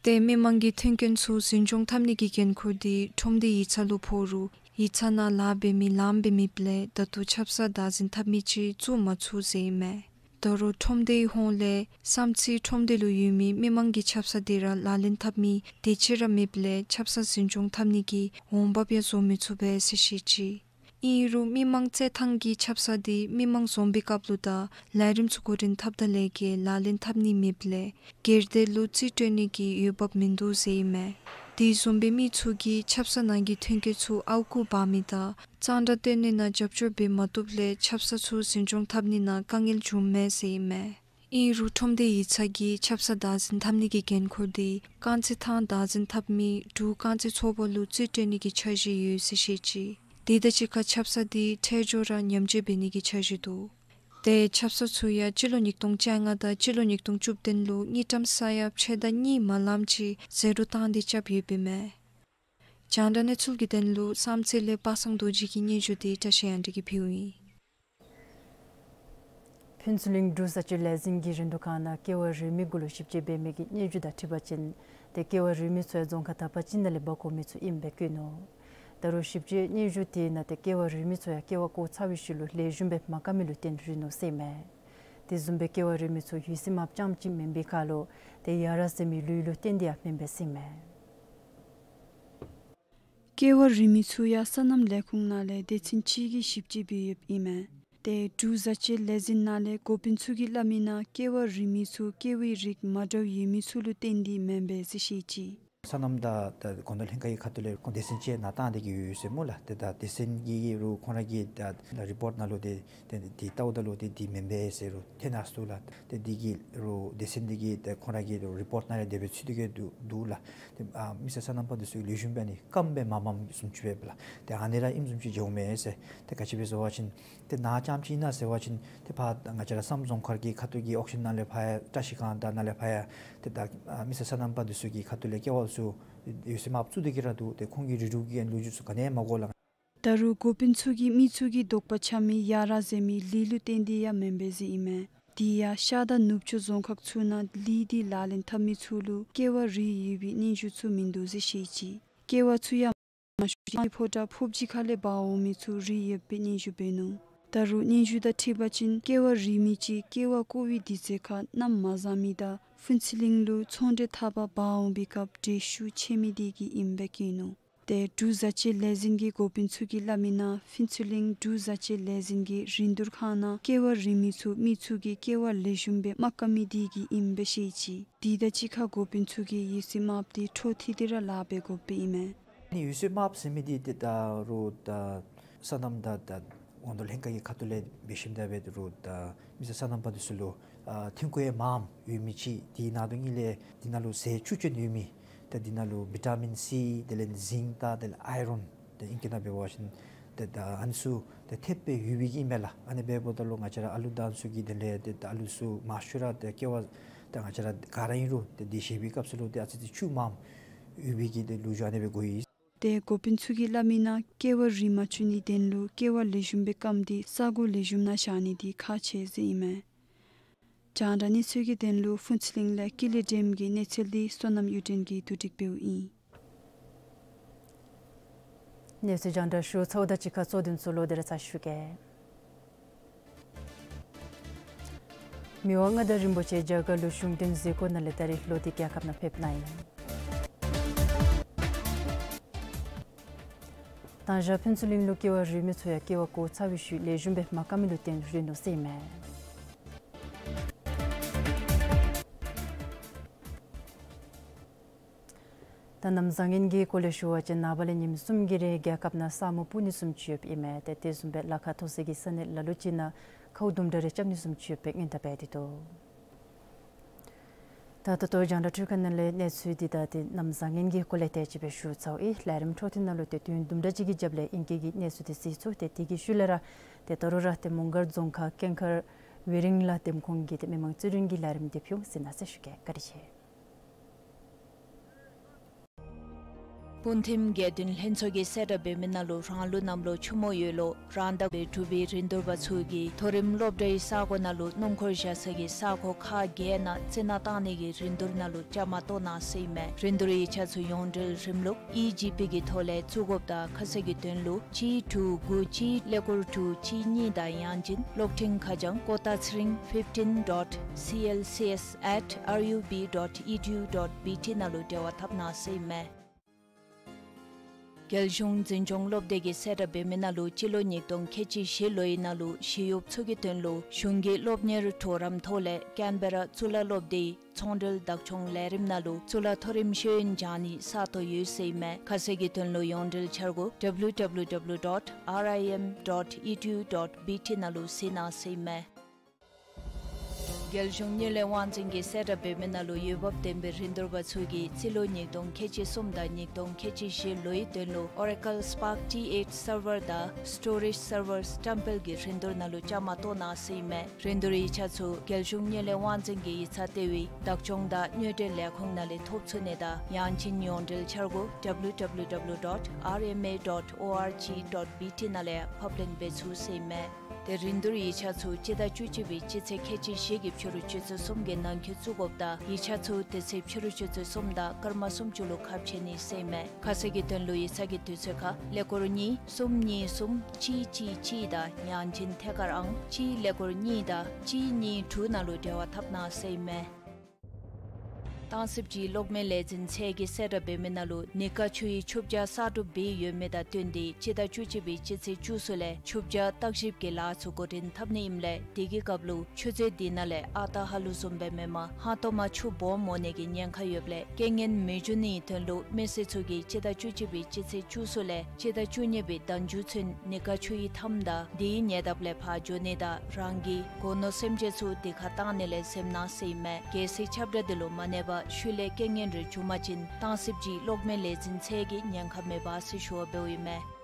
ཏེ་མི་མང་གི་མཐུན་རྐྱེན་ཚུ་འཛིན་སྐྱོང་འཐབ་ནི་གི་འགན་ཁུར་དེ་ཁྲོམ་སྡེ་ཡིག་ཚང་ལུ་ཕོག་རུང་ཡིག་ཚང་ནང་ལཱ་འབད་མི་ལངམ་སྦེ་མེདཔ་ལས་ད་ལྟོ་ཆབ་གསང་བདག་འཛིན་འཐབ་མི་ཅིག་བཙུགས་མ་ཚུགས་ཟེར་ཨིན་མས། ད་རུང་ཁྲོམ་སྡེའི་ཧོངས་ལས་བསམ་རྩེ་ཁྲོམ་སྡེ་ལུ་ཡོད་མི་མི་མང་གི་ཆབ་གསང་དེ་ར་ལག་ལེན་འཐབ་མི་དེ་ཅིག་ར་མེདཔ་ལས་ཆབ་གསང་འཛིན་སྐྱོང་འཐབ་ནི་གི་འོང་འབབ་ཡང་བཟོ་མི་ཚུགས་པས་ཟེར་བཤད་ཅི། ཨིན་རུང་མི་མང་རྩེད་ཐང་གི་ཆབ་གསང་དེ་མི་མང་འཛོམས་པའི་སྐབས་ལུ་དང་ལས་རིམ་ཚུ་འགོ་འདྲེན་འཐབ་ད་ལས་ཀྱི་ལག་ལེན་འཐབ་ནི་མེདཔ་ལས་སྒེར་སྡེ་ལུ་རྩིས་སྤྲོད་ནི་གི་འོས་འབབ་མིན་འདུག་ཟེར་ཨིན་མས། དེ་བཟུམ་སྦེ་མི་ཚུ་གིས་ཆབ་གསང་ནང་གི་མཐུན་རྐྱེན་ཚུ་ཨརཝ་བརྐུ་འབག་མི་དང་གཙང་སྦྲ་བཏོན་ནི་ནང་རྒྱབ་སྐྱོར་འབད་མ་བཏུབ་ལས་ཆབ་གསང་ཚུ་འཛིན་སྐྱོང་འཐབ་ནི་ནང་དཀའ་ངལ་བྱུངམ་མས་ཟེར་ཨིན་མས། ཨིན་རུང་ཁྲོམ་སྡེ་ཡིག་ཚང་གིས་ཆབ་གསང་བདག་འཛིན་འཐབ་ནི་གི་འགན་ཁུར་དེ་རྐང་རྩེད་ཐང་བདག་འཛིན་འཐབ་མི་འབྲུག་རྐང་རྩེད་ཚོགས་པ་ལུ་རྩིས་སྤྲོད་ནི་གི་འཆར་གཞི་ཡོད་ཟེར་བཤད་ཅི། དེ་དང་གཅིག་ཁར་ཆབ་གསང་དེ་འཕྲལ་མགྱོགས་ར་ཉམས་བཅོས་འབད་ནི་གི་འཆར་གཞི་འདུག། ཏེ་ཆབ་གསང་ཚུ་ཡང་སྤྱི་ལོ་ཉིས་སྟོང་བཅོ་ལྔ་དང་སྤྱི་ལོ་ཉིས་སྟོང་བཅུ་བདུན་ལུ་དངུལ་ཀྲམ་ས་ཡ་ཕྱེད་དང་གཉིས་མ་ལངམ་ཅིག་ཟད་འགྲོ་བཏང་སྟེ་རྐྱབ་ཡོདཔ་ཨིན་མས། རྒྱང་བསྒྲགས་གནས་ཚུལ་གྱི་དོན་ལུ་བསམ་རྩེ་ལས་པ་སངས་རྡོ་རྗེ་གི་སྙན་ཞུ་དེ་བཀྲ་ཤིས་དབྱངས་སྒྲོན་གྱིས་ཕུལཝ་ཨིན། ཕུན་ཚོགས་གླིང་འབྲུག་བཟའ་སྤྱོད་ལས་འཛིན་གྱི་རིན་བསྡུར་ཁང་ནང་ཀེ་བ་རུལ་མི་གུ་ལུ་ཞིབ་དཔྱད་འབད་མི་གི་སྙན་ཞུ་དང་འཁྲིལ་བ་ཅིན་ཏེ་ཀེ་བ་རུལ་མི་ཚུ་ཡང་རྫོང་ཁག་དག་པ་ཅིག་ནང་ལས་འབག་འོང་མི་ཚུ་ཨིནམ་སྦེ་བཀོད་ནུག། ད་རུང་ཞིབ་དཔྱད་སྙན་ཞུ་དེ་ནང་ཏེ་ཀེ་བ་རུལ་མི་ཚུ་ཡང་ཀེ་བ་བཀོག་ཚར་བའི་ཤུལ་ལུ་ལེགས་ཤོམ་སྦེ་མ་བཀག་མི་ལུ་བརྟེན་རུལ་ནུག་ཟེར་ཨིན་མས། དེ་བཟུམ་སྦེ་ཀེ་བ་རུལ་མི་ཚུ་ཡོད་ཚད་མར་ཙམ་ཅིག་མེན་པའི་ཁར་ལུ་ཏེ་ཡ་རབས་ཟེར་མི་ལུད་ལུ་བརྟེན་ཏེ་ཡང་མེན་པས་ཟེར་ཨིན་མས། ཀེ་བ་རུལ་མི་ཚུ་ཡང་སོ་ནམ་ལས་ཁུངས་ནང་ལས་སྡེ་ཚན་ཅིག་གིས་ཞིབ་དཔྱད་འབད་ཡོདཔ་ཨིན་མས། ཏེ་འབྲུག་བཟའ་སྤྱོད་ལས་འཛིན་ནང་ལས་འགོ་དཔོན་ཚུ་གིས་སླབ་མི་ནང་ཀེ་བ་རུལ་མི་ཚུ་ཀེ་བའི་རིགས་མ་འདྲཝ་ཡོད་མི་ཚུ་ལུ་བརྟེན་ཏེ་མེན་པས་ཟེར་བཤད་ཅི། སོ་ནམ་དང་ད་སྒོ་ནོར་ལྷན་ཁག་གི་ཁ་ཐུག་ལས་ཁོང་སྡེ་ཚན་ཅིག་ནང་བཏང་སྟེ་གི་ཡོད་ཟེར་སྨོ་ལགས། ཏེ་ད་སྡེ་ཚན་གྱིས་རུང་ཁོང་ར་གི་ད་རི་པོརཊ་ནང་ལུ་ཏེ་ཏེ་འདི་བལྟཝ་ད་ལུ་ཏེ་འདི་མེན་པས་ཟེར་རུང་ཐོན་ནི་ཚུགས་ལགས། ཏེ་འདི་གིས་རུང་སྡེ་ཚན་འདི་གིས་ཏེ་ཁོང་ར་གི་རི་པོརཊ་ནང་ལས་དེ་སྦེ་ཚུད་དེ་གི་འདུག་འདུག་ལགས། ཏེ་ཨ་མི་སེར་སོ་ནམ་པ་འདི་ཚུ་ལེགས་ཤོམ་སྦེ་ཨ་ནི་སྐམ་སྦེ་མ་མངམ་བཟུམ་ཅིག་སྦེ་ལགས། ཏེ་ཨ་ནི་ར་ཨིནམ་བཟུམ་ཅིག་འགྱོཝ་མས་ཟེར། ཏེ་ག་ཅི་སྦེ་ཟེར་བ་ཅིན་ཏེ་ནཱ་ཙམ་ཅིག་ཨིན་ན་ཟེར་བ་ཅིན་ཏེ་ཕར་ང་བཅས་ར་སམ་རྫོང་ཁག་གི་ཁ་ཐུག་གི་ཨོག་ཤཱན་ནང་ལས་ཕར་ཡང་བཀྲ་ཤིས་སྒང་དང་ནཱ་ལས་ཕར་ཡང་ཏེ་ད་ཨ་མི་སེར་སོ་ནམ་པ་འདི་ཚུ་གི་ཁ་ཐུག་ལས་ཀེ་བ་ཚུ་ཡོད་ཚད་མར་བཙུགས་ཏེ་གི་ར་འདུག། ཏེ་ཁོང་གི་རིགས་དྲུག་གི་ལོ་རྒྱུས་ཚུ་ག་ནི་ཡང་མ་གོ་ལགས། ད་རུང་འགོ་དཔོན་ཚུ་གིས་མི་ཚུ་གིས་དོགས་པ་ཆགས་མི་ཡ་རབས་ཟེར་མི་ལུད་ལུ་བརྟེན་ཏེ་ཡང་མེན་པས་ཟེར་ཨིན་མས། དེ་ཡང་ཤར་དང་ནུབ་ཕྱོགས་རྫོང་ཁག་ཚུ་ནང་ལུད་འདི་ལག་ལེན་འཐབ་མི་ཚུ་ལུ་ཀེ་བ་རུལ་ཡོད་པའི་སྙན་ཞུ་ཚུ་མིན་འདུག་ཟེར་བཤད་ཅི། ཀེ་བ་ཚུ་ཡང་མ་ཤོར་ཅིག་ཕོ་བྲང་ཕོབ་ཅིག་ཁ་ལས་འབག་འོང་མི་ཚུ་རུལ་ཡོདཔ་སྦེ་སྙན་ཞུ་འབད་ནུག། ད་རུང་སྙན་ཞུ་དང་འཁྲིལ་བ་ཅིན་ཀེ་བ་རུལ་མི་ཅིག་ཀེ་བ་བཀོག་པའི་དུས་ཚོད་ཁར་གནམ་མ་བཟང་མི་དང་ཕུན་ཚོགས་གླིང་ལུ་ཚོང་འབྲེལ་འཐབ་པར་འབག་འོང་པའི་སྐབས་འདྲེན་ཤུགས་ཆེ་མི་དེ་གིས་ཨིནམ་སྦེ་བཀོད་ནུག། ཏེ་འབྲུག་བཟའ་སྤྱོད་ལས་འཛིན་གྱི་འགོ་དཔོན་ཚུ་གིས་སླབ་མི་ནང་ཕུན་ཚོགས་གླིང་འབྲུག་བཟའ་སྤྱོད་ལས་འཛིན་གྱི་རིན་བསྡུར་ཁང་ནང་ཀེ་བ་རུལ་མི་ཚུ་མི་ཚུ་གིས་ཀེ་བ་ལེགས་ཤོམ་སྦེ་མ་བཀབ་མི་དེ་གིས་ཨིནམ་སྦེ་བཤད་ཅི། དེ་དང་གཅིག་ཁར་འགོ་དཔོན་ཚུ་གིས་ཡོད་ཚད་མར་དེ་འཕྲོ་མཐུད་དེ་ར་ལཱ་འབད་དགོཔ་ཨིན་མས། ཨ་ནི་ཡོད་ཚད་མར་ཟེར་མི་འདི་ཏེ་ད་རུང་ད་སོ་ནམ་དང་ད་སྔོ་ཚལ་ལྷན་ཁག་གི་ཁ་ཐུག་ལས་འབད་ཞིནམ་ད་འབད་རུང་ད་མི་སེར་སོ་ནམ་པ་འདི་ཚུ་ལུ་ཨ་ཐོན་ཁུངས་ཡང་མངམ་ཡོད་མི་ཅིག། དེ་ནང་དོན་ཉིད་ལས་འདི་ནང་ལུ་ཟས་བཅུད་ཅན་ཡོད་མི་ད་འདི་ནང་ལུ་བི་ཊ་མིན་སི་དེ་ལས་ཟིང་དང་དེ་ལས་ཨའི་རོན་ད་ཨིང་སྐད་ནང་འབད་བ་ཅིན་ད་ད་ཨ་ནི་ཚུ་ད་ཐེབས་སྦེ་ཡོད་པའི་གི་ཨིན་མས་ལགས། ཨ་ནི་འབདཝ་ད་ལུ་ང་བཅས་ར་ཨ་ལུ་དང་ཚུ་གི་དེ་ལས་ད་ཨ་ལུ་ཚུ་མང་ཤོས་ར་ད་ཀེ་བ་ད་ང་བཅས་ར་ག་ར་ཨིན་རུང་ད་འདི་བཞེས་པའི་སྐབས་སུ་ལུ་ད་ཨ་ཙི་ཙི་བཅུད་མངམ་ཡོད་པའི་གི་ད་ལོ་རྒྱུས་ཨ་ནི་སྦེ་གོ་ཡི། ཏེ་འགོ་དཔོན་ཚུ་གིས་སླབ་མི་ནང་ཀེ་བ་རུལ་མ་བཅུག་ནིའི་དོན་ལུ་ཀེ་བ་ལེགས་ཤོམ་སྦེ་བཀབ་སྟེ་ས་གོ་ལེགས་ཤོམ་ནང་བཞག་ནི་དེ་ཁག་ཆེ་ཟེར་ཨིན་མས། རྒྱང་བསྒྲགས་གནས་ཚུལ་གྱི་དོན་ལུ་ཕུན་ཚོགས་གླིང་ལས་ཀི་ལི་ཌེམ་གྱི་གནས་ཚུལ་འདི་བསོད་ནམས་གཡུ་སྒྲོན་གྱིས་བསྡུ་སྒྲིག་འབདཝ་ཨིན། གནས་ཚུལ་རྒྱང་བསྒྲགས་ཞུ་ཚརཝ་དང་གཅིག་ཁར་གཙོ་དོན་ཚུ་ལོག་སྟེ་ར་ཚར་ཞུ་གེ། མི་དབང་མངའ་བདག་རིན་པོ་ཆེ་རྒྱ་གར་ལུ་གཞུང་དོན་གཟིགས་སྐོར་ནང་ལས་ད་རིས་ལོག་སྟེ་རྒྱལ་ཁབ་ནང་ཕེབས་གནང་ཡི། དང་ཞག་ཕུན་ཚོགས་གླིང་ལུ་ཀེ་བ་རུལ་མི་ཚུ་ཡང་ཀེ་བ་བཀོ་ཚར་བའི་ཤུལ་ལེགས་ཤོམ་སྦེ་མ་བཀག་མི་ལུ་བརྟེན་རུལ་ནུག་ཟེར་ཨིན་མས། ད་གནམ་བཟང་ངན་གྱི་སྐོར་ལས་ཞུ་བ་ཅིན་ནངས་པ་ལས་ཉིནམ་གསུམ་གྱི་རིང་རྒྱལ་ཁབ་ནང་ས་སྨུག་སྤུབ་ནི་བཟུམ་ཅིག་ཡོདཔ་ཨིན་མས། ཏེ་དེ་བཟུམ་སྦེ་ལ་ཁ་མཐོ་ས་གི་ས་གནས་ལ་ལུ་ཅིག་ནང་ཁཝ་དུམ་གྲ་རེ་རྐྱབ་ནི་བཟུམ་ཅིག་ཡོདཔ་སྦེ་སྔོན་བརྡ་འབད་དེ་འདུག། ད་ད་ལྟོ་རྒྱང་བསྒྲགས་འཕྲུལ་ཁང་ནང་ལས་གནས་ཚུལ་འདི་དང་ཏེ་གནམ་བཟང་ངན་གྱི་སྐོར་ལས་དེ་ཅིག་སྦེ་ཞུ་ཚརཝ་ཨིན། ལས་རིམ་འཕྲོ་མཐུད་ནང་ལུ་ཏེ་དུས་ཡུན་དུམ་གྲ་ཅིག་གི་རྒྱབ་ལས་ཨིང་སྐད་ཀྱི་གནས་ཚུལ་འདི་གཟིགས་ཚུགས། ཏེ་དེ་གི་ཤུལ་ལས་ར་ཏེ་ད་རུང་ར་ཏེ་མོང་སྒར་རྫོང་ཁག་ཀུན་མཁར་ཝེ་རིང་ལ་འདེམས་ཁོངས་ཀྱི་ཏེ་མི་མང་རྩིས་རིག་གི་ལས་རིམ་འདི་ཕུལ་འོང་། གཟིགས་གནང་ཟེར་ཞུ་གེ། བཀའ་དྲིན་ཆེ། སྤུངས་ཐིམ་དགེ་འདུན་ལྷན་ཚོགས་ཀྱིས་གསལ་བསྒྲགས་འབད་མི་ནང་ལུ་རང་ལུགས་གནམ་ལོ་ཆུ་མོ་ཡོས་ལོ་རང་ཟླ་བའི་དྲུག་པའི་རིན་བསྡུར་པ་ཚུ་གིས་མཐོ་རིམ་སློབ་གྲྭའི་ས་གོ་ནང་ལུ་སྣུམ་འཁོར་བཞག་ས་གི་ས་གོ་ཁག་བརྒྱད་ནང་རྩི་ནག་བཏང་ནི་གི་རིན་བསྡུར་ནང་ལུ་བཅའ་མར་གཏོགས་གནང་ཟེར་ཨིན་མས། རིན་བསྡུར་ཡིག་ཆ་ཚུ་ཡོངས་འབྲེལ་རིམ་ལུགས་ཨི་ཇི་པི་གི་ཐོག་ལས་བཙུགས་དགོཔ་དང་ཁ་གསལ་གྱི་དོན་ལུ་གཅིག་དྲུག་དགུ་གཅིག་ཀླད་ཀོར་དྲུག་གཅིག་གཉིས་དང་ཡང་ཅིན་གློག་འཕྲིན་ཁ་བྱང་ཀོ་ཏ་ཚེ་རིང་fifteen dot C L C S at R U B dot E D U dot B T ནང་ལུ་འབྲེལ་བ་འཐབ་གནང་ཟེར་ཨིན་མས། རྒྱལ་གཞུང་འཛིན་སྐྱོང་སློབ་སྡེ་གིས་གསལ་བསྒྲགས་འབད་མི་ནང་ལུ་སྤྱི་ལོ་ཉིས་སྟོང་ཁལ་གཅིག་བཞི་ལོའི་ནང་ལུ་ཞི་གཡོགཔ་ཚུ་གི་དོན་ལུ་གཞུང་གི་སློབ་གཉེར་གྲོགས་རམ་ཐོག་ལས་ཀེན་བེ་ར་གཙུག་ལག་སློབ་སྡེའི་ཚོང་འབྲེལ་བདག་སྐྱོང་ལས་རིམ་ནང་ལུ་གཙུག་ལག་མཐོ་རིམ་ཤེས་ཡོན་སྦྱང་ནི་ས་སྟོང་ཡོད་ཟེར་ཨིན་མས། ཁ་གསལ་གྱི་དོན་ལུ་ཡོངས་འབྲེལ་འཆར་སྒོ་W W W dot R I M dot E D U dot B T ནང་ལུ་གཟིགས་གནང་ཟེར་ཨིན་མས། རྒྱལ་གཞུང་དངུལ་ལས་དབང་འཛིན་གྱིས་གསལ་བསྒྲགས་འབད་མི་ནང་ལུ་འོས་འབབ་ལྡན་པའི་རིན་བསྡུར་པ་ཚུ་གིས་རྩིས་ལོ་ཉིས་སྟོང་ཁལ་གཅིག་གསུམ་དང་ཉིས་སྟོང་ཁལ་གཅིག་བཞི་ལོའི་དོན་ལུ་Oracle Spark T eight server དང་Storage server བཀྲམ་སྤེལ་གྱི་རིན་བསྡུར་ནང་ལུ་བཅའ་མར་གཏོགས་གནང་ཟེར་ཨིན་མས། རིན་བསྡུར་ཡིག་ཆ་ཚུ་རྒྱལ་གཞུང་དངུལ་ལས་དབང་འཛིན་གྱི་ཡིག་ཚང་ལྟེ་བའི་བདག་སྐྱོང་དང་དངུལ་འབྲེལ་ལས་ཁུངས་ནང་ལས་ཐོབ་ཚུགས་ནི་དང་ཡང་ཅིན་ཡོངས་འབྲེལ་འཆར་སྒོ་W W W dot R M A dot org dot B T ནང་ལས་ཕབ་ལེན་འབད་ཚུགས་ཟེར་ཨིན་མས། ཏེ་རིན་བསྡུར་ཡིག་ཆ་ཚུ་སྤྱི་ཟླ་བཅུ་གཅིག་པའི་སྤྱི་ཚེས་ཁལ་གཅིག་བཞི་གི་ཕྱི་རུ་ཆུ་ཚོད་གསུམ་གྱི་ནང་འཁོད་བཙུགས་དགོཔ་དང་ཡིག་ཆ་ཚུ་དེ་ཚེ་ཕྱི་རུ་ཆུ་ཚོད་གསུམ་དང་སྐར་མ་སུམ་ཅུ་ལུ་ཁ་ཕྱེ་ནི་ཟེར་ཨིན་མས། ཁ་གསལ་གྱི་དོན་ལུ་ཡིག་ཚང་གི་དུས་ཚོད་ཁར་ཀླད་ཀོར་གཉིས་གསུམ་གཉིས་གསུམ་གཅིག་གཅིག་གཅིག་དང་ཡང་ཅིན་ཐད་ཀར་ཨང་གཅིག་ཀླད་ཀོར་གཉིས་དང་གཅིག་གཉིས་དྲུག་ནང་ལུ་འབྲེལ་བ་འཐབ་གནང་ཟེར་ཨིན་མས། ཏང་སྲིད་ཀྱི་གློག་མེ་ལས་འཛིན་ཚད་ཀྱིས་གསལ་བསྒྲགས་འབད་མི་ནང་ལུ་ནི་ཀ་ཆུ་ཡི་ཆུ་བྱ་གསར་སྒྲུབ་འབད་ཡོད་མི་དང་བསྟུན་ཏེ་སྤྱི་ཟླ་བཅུ་གཅིག་པའི་སྤྱི་ཚེས་བཅུ་གསུམ་ལས་ཆུ་བྱ་བརྟག་ཞིབ་ཀྱི་ལཱ་ཚུ་འགོ་འདྲེན་འཐབ་ནི་ཨིནམ་ལས་དེ་གི་སྐབས་ལུ་ཆུ་མཛོད་དེ་ནང་ལས་ཨ་རྟག་ཧ་ལུགས་བཟུམ་སྦེ་མེན་པར་ཧང་སྟོང་མ་ཆུ་སྦོམ་འོང་ནི་གི་ཉེན་ཁ་ཡོདཔ་ལས་རྐྱེན་ངན་མི་འབྱུང་ནིའི་དོན་ལུ་མི་སེར་ཚུ་གིས་སྤྱི་ཟླ་བཅུ་གཅིག་པའི་སྤྱི་ཚེས་བཅུ་གསུམ་ལས་སྤྱི་ཟླ་བཅུ་གཉིས་པའི་ཟླ་མཇུག་ཚུན་ནི་ཀ་ཆུ་ཡི་མཐའམ་དང་དེའི་ཉེ་འདབས་ལས་ཕར་འགྱོ་ནི་དང་རང་གི་སྒོ་ནོར་སེམས་ཅན་ཚུ་དེ་ཁར་བཏང་ནི་ལས་གཟེབ་གནང་ཟེར་ཨིན་མས། གལ་སྲིད་ཁྱབ་བསྒྲགས་དེ་ལུ་མ་གནས་པར་ཤུལ་ལས་རྐྱེན་ངན་རེ་བྱུང་པ་ཅིན་ཏང་སྲིད་ཀྱི་གློག་མེ་ལས་འཛིན་ཚད་ཀྱིས་ཉེན་ཁ་མེད་པ་ཟེར་ཞུ་བ་འབདཝ་ཨིན་མས།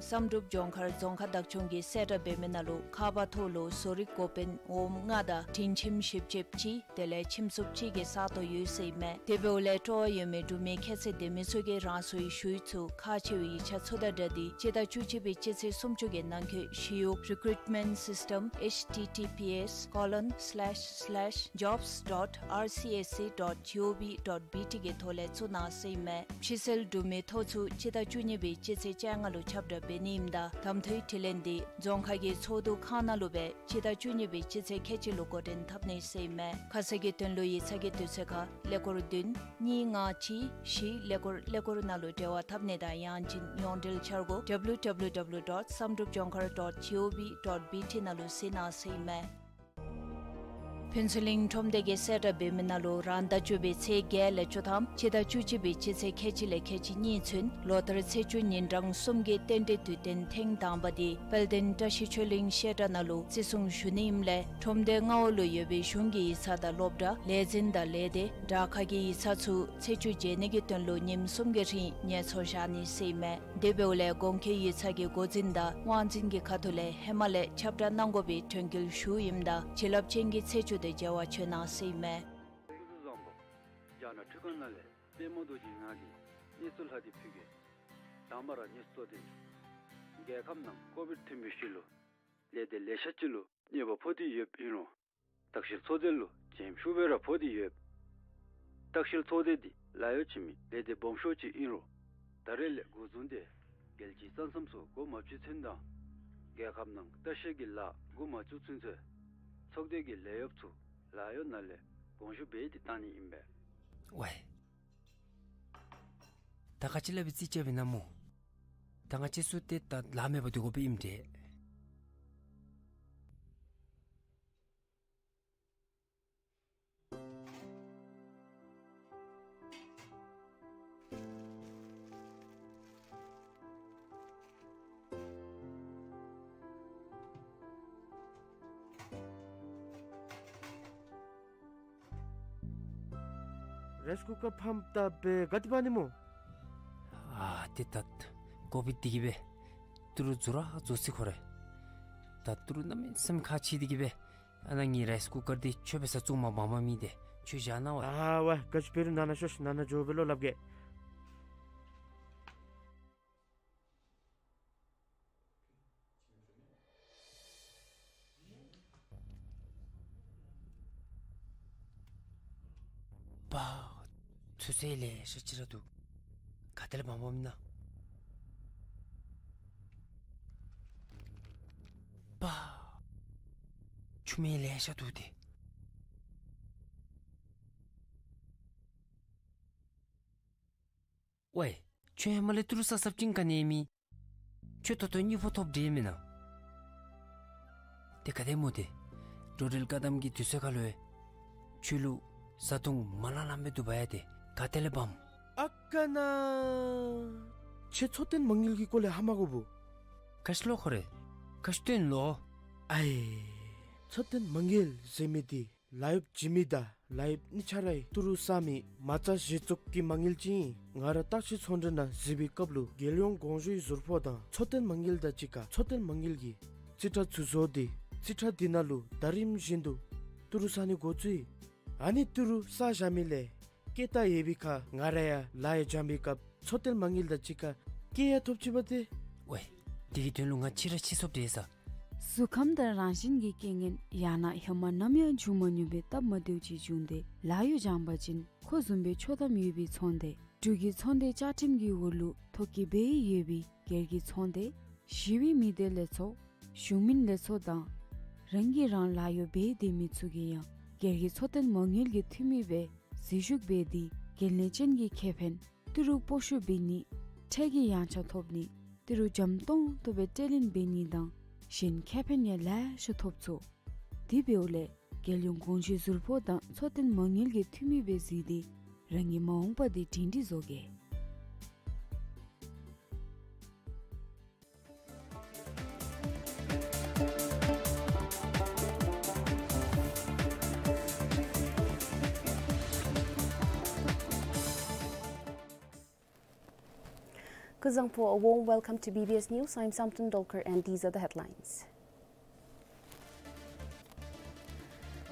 བསམ་གྲུབ་ལྗོངས་མཁར་རྫོང་ཁག་བདག་སྐྱོང་གིས་གསལ་བསྒྲགས་འབད་མི་ནང་ལུ་ཁག་པ་ཐོག་ལུ་བཟོ་རིག་འགོ་དཔོན་འོགམ་ལྔ་དང་དྲིན་ཁྱིམ་བཞི་བཅུ་གཅིག་དེ་ལས་ཁྱིམ་སྲུང་གཅིག་གི་ས་སྟོང་ཡོད་ཟེར་ཨིན་མས། དེ་འབདཝ་ལས་སྤྲོ་བ་ཡོད་མི་འབྲུག་མི་ཁྱད་ཚད་ལྡན་མི་ཚུ་གིས་རང་སོའི་ཞུ་ཡིག་ཚུ་ཁག་ཆེ་བའི་ཡིག་ཆ་ཚུ་དང་སྦྲགས་ཏེ་སྤྱི་ཟླ་བཅུ་གཅིག་པའི་སྤྱི་ཚེས་སུམ་ཅུ་གི་ནང་འཁོད་ཞི་གཡོག་recruitment system H T T P S colon slash slash jobs dot R C S C dot G O V dot B T གི་ཐོག་ལས་བཙུགས་གནང་ཟེར་ཨིན་མས། ཕྱི་སེལ་འབྲུག་མི་ཐོ་ཚུ་སྤྱི་ཟླ་བཅུ་གཉིས་པའི་སྤྱི་ཚེས་བཅོ་ལྔ་ལུ་ཁྱབ་བསྒྲགས་འབད་ནི་ཨིནམ་ད་གདམ་འཐུའི་དྲི་ལན་འདི་རྫོང་ཁག་གི་ཚོགས་འདུ་ཁང་ནང་ལུ་སྦེ་སྤྱི་ཟླ་བཅུ་གཉིས་པའི་སྤྱི་ཚེས་ཁལ་གཅིག་ལུ་འགོ་འདྲེན་འཐབ་ནི་ཟེར་ཨིན་མས། ཁ་གསལ་གྱི་དོན་ལུ་ཡིག་ཚང་གི་དུས་ཚོད་ཁར་ཀླད་ཀོར་བདུན་གཉིས་ལྔ་གཅིག་བཞི་ཀླད་ཀོར་ཀླད་ཀོར་ནང་ལུ་འབྲེལ་བ་འཐབ་ནི་དང་ཡང་ཅིན་ཡོངས་འབྲེལ་འཆར་སྒོ་W W W dot samdrupjongkhar dot G O V dot B T ནང་ལུ་གཟིགས་གནང་ཟེར་ཨིན་མས། ཕུན་ཚོགས་གླིང་ཁྲོམ་སྡེ་གིས་གསལ་བསྒྲགས་འབད་མི་ནང་ལུ་རང་ཟླ་བཅུ་པའི་ཚེས་བརྒྱད་ལས་བཅུ་ཐམ་སྤྱི་ཟླ་བཅུ་གཅིག་པའི་སྤྱི་ཚེས་ཁལ་གཅིག་ལས་ཁལ་གཅིག་གཉིས་ཚུན་ལོ་ལྟར་ཚེས་བཅུ་ཉིན་གྲངས་གསུམ་གྱི་རྟེན་འབྲེལ་དུས་སྟོན་ཐེངས་དང་པ་འདི་དཔལ་ལྡན་བཀྲ་ཤིས་ཆོས་གླིང་བཤད་གྲྭ་ནང་ལུ་བརྩི་སྲུང་ཞུ་ནི་ཨིནམ་ལས་ཁྲོམ་སྡེ་མངའ་འོག་ལུ་ཡོད་པའི་གཞུང་གི་ཡིག་ཚང་དང་སློབ་གྲྭ་ལས་འཛིན་དང་ལས་སྡེ་དྲ་ཁག་གི་ཡིག་ཚང་ཚུ་ཚེས་བཅུ་མཇལ་ནི་གི་དོན་ལུ་ཉིནམ་གསུམ་གྱི་རིང་ངལ་འཚོ་བཞག་ནི་ཟེར་ཨིན་མས། དེ་འབདཝ་ལས་གོང་འཁོད་ཡིག་ཚང་གི་འགོ་འཛིན་དང་དབང་འཛིན་གྱི་ཁ་ཐུག་ལས་ཧེ་མ་ལས་ཁྱབ་བསྒྲགས་གནང་དགོ་པའི་དྲན་སྐུལ་ཞུཝ་ཨིནམ་ད་བྱིན་རླབས་ཅན་གྱི་ཚེས་བཅུ་དེ་མཇལ་བར་བྱོན་གནང་ཟེར་ཨིན་མས། སྐུ་གཟུགས་བཟང་པོ། རྒྱ་ནག་འཕྲུལ་ཁང་ནང་ལས་པདྨ་རྡོ་རྗེ་ང་གིས་གནས་ཚུལ་ལྷག་སྟེ་ཕུལ་གེ། དང་པ་ར་གནས་ཚུལ་གཙོ་དོན། རྒྱལ་ཁབ་ནང་ཀོ་བིཌ་ཐོན་པའི་ཤུལ་ལུ་ལས་སྡེ་ལེ་ཤ་ཅིག་ལུ་གནོད་པ་ཕོག་སྟེ་ཡོདཔ་ཨིན་རུང་ ལྟ་བཤལ་ཚོགས་སྡེ་ལུ་བྱེམ་ཤུགས་སྦེ་ར་ཕོག་སྟེ་ཡོདཔ། ལྟ་བཤལ་ཚོགས་སྡེ་འདི་ལཱ་གཡོག་བྱིན་མི་ལས་སྡེ་སྦོམ་ཤོས་ཅིག་ཨིན་རུང་ད་རེས་ལས་འགོ་བཟུང་སྟེ་རྒྱལ་སྤྱིའི་ས་མཚམས་སུ་འགོ་མ་བཙུགས་ཚུན་དང་རྒྱལ་ཁབ་ནང་ལྟ་བཤལ་གྱི་ལཱ་འགོ་མ་བཙུགས་ཚུན་ཚོད་ཚོགས་སྡེ་གི་ལས་གཡོགཔ་ཚུ་ལཱ་གཡོག་ནང་ལས་དགོངས་ཞུ་འབད་དེ་བཏང་ནི་ཨིན་པས། ཝའེ། ད་ག་ཅི་སླབ་པའི་རྩིས་རྐྱབ་ཨིན་ན་སྨོ། ད་ང་བཅས་ཚུ་ཏེ་ད་ལཱ་མེད་པར་སྡོད་དགོཔ་ཨིནམ་འདྲས། རའིསི་ཀུ་ཀར་ཕམ་བཏབ་སྦེ་ག་ཏེ་འབག་ནི་སྨོ། ཨ་ཏེ་ད་ཀོ་བིཌ་འདི་གིས་སྦེ་ཏི་རུ་འཛུལ་ར་འཛུལ་སོ་ཡི་ཁོ་རེ། ད་ཏི་རུ་གནམ་མེད་ས་མེད་ཁག་ཆེ་འདི་གིས་སྦེ་ཨ་ནཱ་ངེའི་རའིསི་ཀུ་ཀར་འདི་མཆོད་པའི་ས་བཙུགས་མ་འབག་མ་མི་འདི་ཁྱོད་བཞག་གནང་བ། ཨ་ཝ་ག་ཅི་འབད་རུང་ནང་ན་ཤོག། ནང་ན་འགྱོ་སྦེ་ལོག་སླབ་གེ། པ། ཚོད་བསྲེ་ལེ་ཤ་ཅིག་ར་འདུག། ག་ཏེ་ལས་འབག་འབག་མི་ན། པ། ཆུ་སྨན་ལེ་ཤ་འདུག་སྟེ། ཝའེ། ཁྱོད་ཧེ་མ་ལས་ཏི་རུ་ས་སབ་ཅིང་ག་ནི་མེད། ཁྱོད་ད་ལྟོ་སྙིང་པོ་ཐོབ་འདྲས་མེན་ན། ཏེ་ག་དེ་སྨོ་ཏེ། འགྲོ་འགྲུལ་བཀག་དམ་གྱི་དུས་ཚོད་ཁར་ལུ་ཡང་ཁྱོད་ལུ་བཟའ་འཐུང་མ་ལང་ལང་སྦེ་བསྡུ་འབག་ཡང་ཏེ་ག་ཏེ་ལས་འབག་འམ། ཨ་ཀ་ན། ཁྱོད་མཚོ་སྟོན་མ་དངུལ་གྱི་སྐོར་ལས་ཧ་མ་གོ་བུ། ག་ཅི་ལོ་ཁོ་རེ། ག་ཅི་སྟོན་ལོ། ཨའེ། མཚོ་སྟོན་མ་དངུལ་ཟེར་མི་འདི་ལཱ་གཡོགཔ་བྱིན་མི་དང་ལཱ་གཡོགཔ་གཉིས་ཆ་ར་གིས་ཏི་རུ་བསག་མི་མ་རྩ་གཞི་བཙུགས་ཀྱི་མ་དངུལ་ཅིག་ཨིན། ང་ར་བརྟག་དཔྱད་ཚོང་འབྲེལ་ནང་གཟིགས་པའི་སྐབས་ལུ་རྒྱལ་ཡོངས་དགོངས་ཞུའི་ཟུར་ཕོགས་དང་མཚོ་སྟོན་མ་དངུལ་དང་གཅིག་ཁར་མཚོ་སྟོན་མ་དངུལ་གྱི་རྩིས་ཁྲ་ཚུ་བཟོ་སྟེ་རྩིས་ཁྲ་འདི་ནང་ལུ་ཟླ་རིམ་བཞིན་དུ་ཏི་རུ་བསག་ནི་འགོ་བཙུགས་ཡི། ཨ་ནི་ཏི་རུ་བསག་བཞག་མི་ལས་སྐྱེད་ད་ཡོད་པའི་ཁར་ང་ར་ཡང་ལཱ་ཡང་འགྱངས་པའི་སྐབས་མཚོ་སྟོན་མ་དངུལ་དང་གཅིག་ཁར་སྐྱེད་ཡང་ཐོབ་ཅི་པ་ཏེ། ཝའེ། འདི་གི་དོན་ལུ་ང་ཕྱི་ར་ཕྱི་སོཔ་འདྲས་ས། གཟུགས་ཁམས་དང་རང་བཞིན་གྱི་རྐྱེན་ངན་ཡང་ན་ཧེ་མ་ནམ་ཡང་བྱུང་མ་མྱོང་པའི་སྟབས་མ་བདེཝ་ཅིག་བྱུང་སྟེ་ལཱ་གཡོག་འགྱངས་པ་ཅིན་ཁོ་བཟུམ་སྦེ་ཆོག་ཐམ་ཡོད་པའི་ཚོང་སྡེ་འབྲུག་གི་ཚོང་སྡེ་བཅའ་ཁྲིམས་ཀྱི་འོག་ལུ་ཐོ་བཀོད་འབད་ཡོད་པའི་སྒེར་གྱི་ཚོང་སྡེ་ཞི་བའི་མི་སྡེ་ལས་ཚོགས་གཞུང་མིན་ལས་ཚོགས་དང་རང་གིས་རང་ལཱ་གཡོག་འབད་སྡོད་མི་ཚུ་གིས་ཡང་སྒེར་གྱི་མཚོ་སྟོན་མ་དངུལ་གྱི་འཐུས་མི་སྦེ་འཛུལ་ཞུགས་འབད་དེ་འགན་ལེན་ཅན་གྱི་ཁེ་ཕན་ཏི་རུ་སྤོ་བཤུད་འབད་ནི་ཁྲལ་གྱི་ཡངས་ཆག་ཐོབ་ནི་ཏི་རུ་འཇམ་ཏོང་ཏོ་སྦེ་སྤྲོད་ལེན་འབད་ནི་དང་གཞན་ཁེ་ཕན་ཡང་ལེ་ཤ་ཐོབ་ཚུགས། དེ་འབདཝ་ལས་རྒྱལ་ཡོངས་དགོངས་ཞུའི་ཟུར་ཕོགས་དང་མཚོ་སྟོན་མ་དངུལ་གྱི་འཐུས་མི་སྦེ་གཟིགས་ཏེ་རང་གི་མ་འོངས་པ་འདི་སྒྲིང་སྒྲི་བཟོ་གེ། Kuzuzangpo, a warm welcome to B B S News. I'm Samten Dolkar and these are the headlines.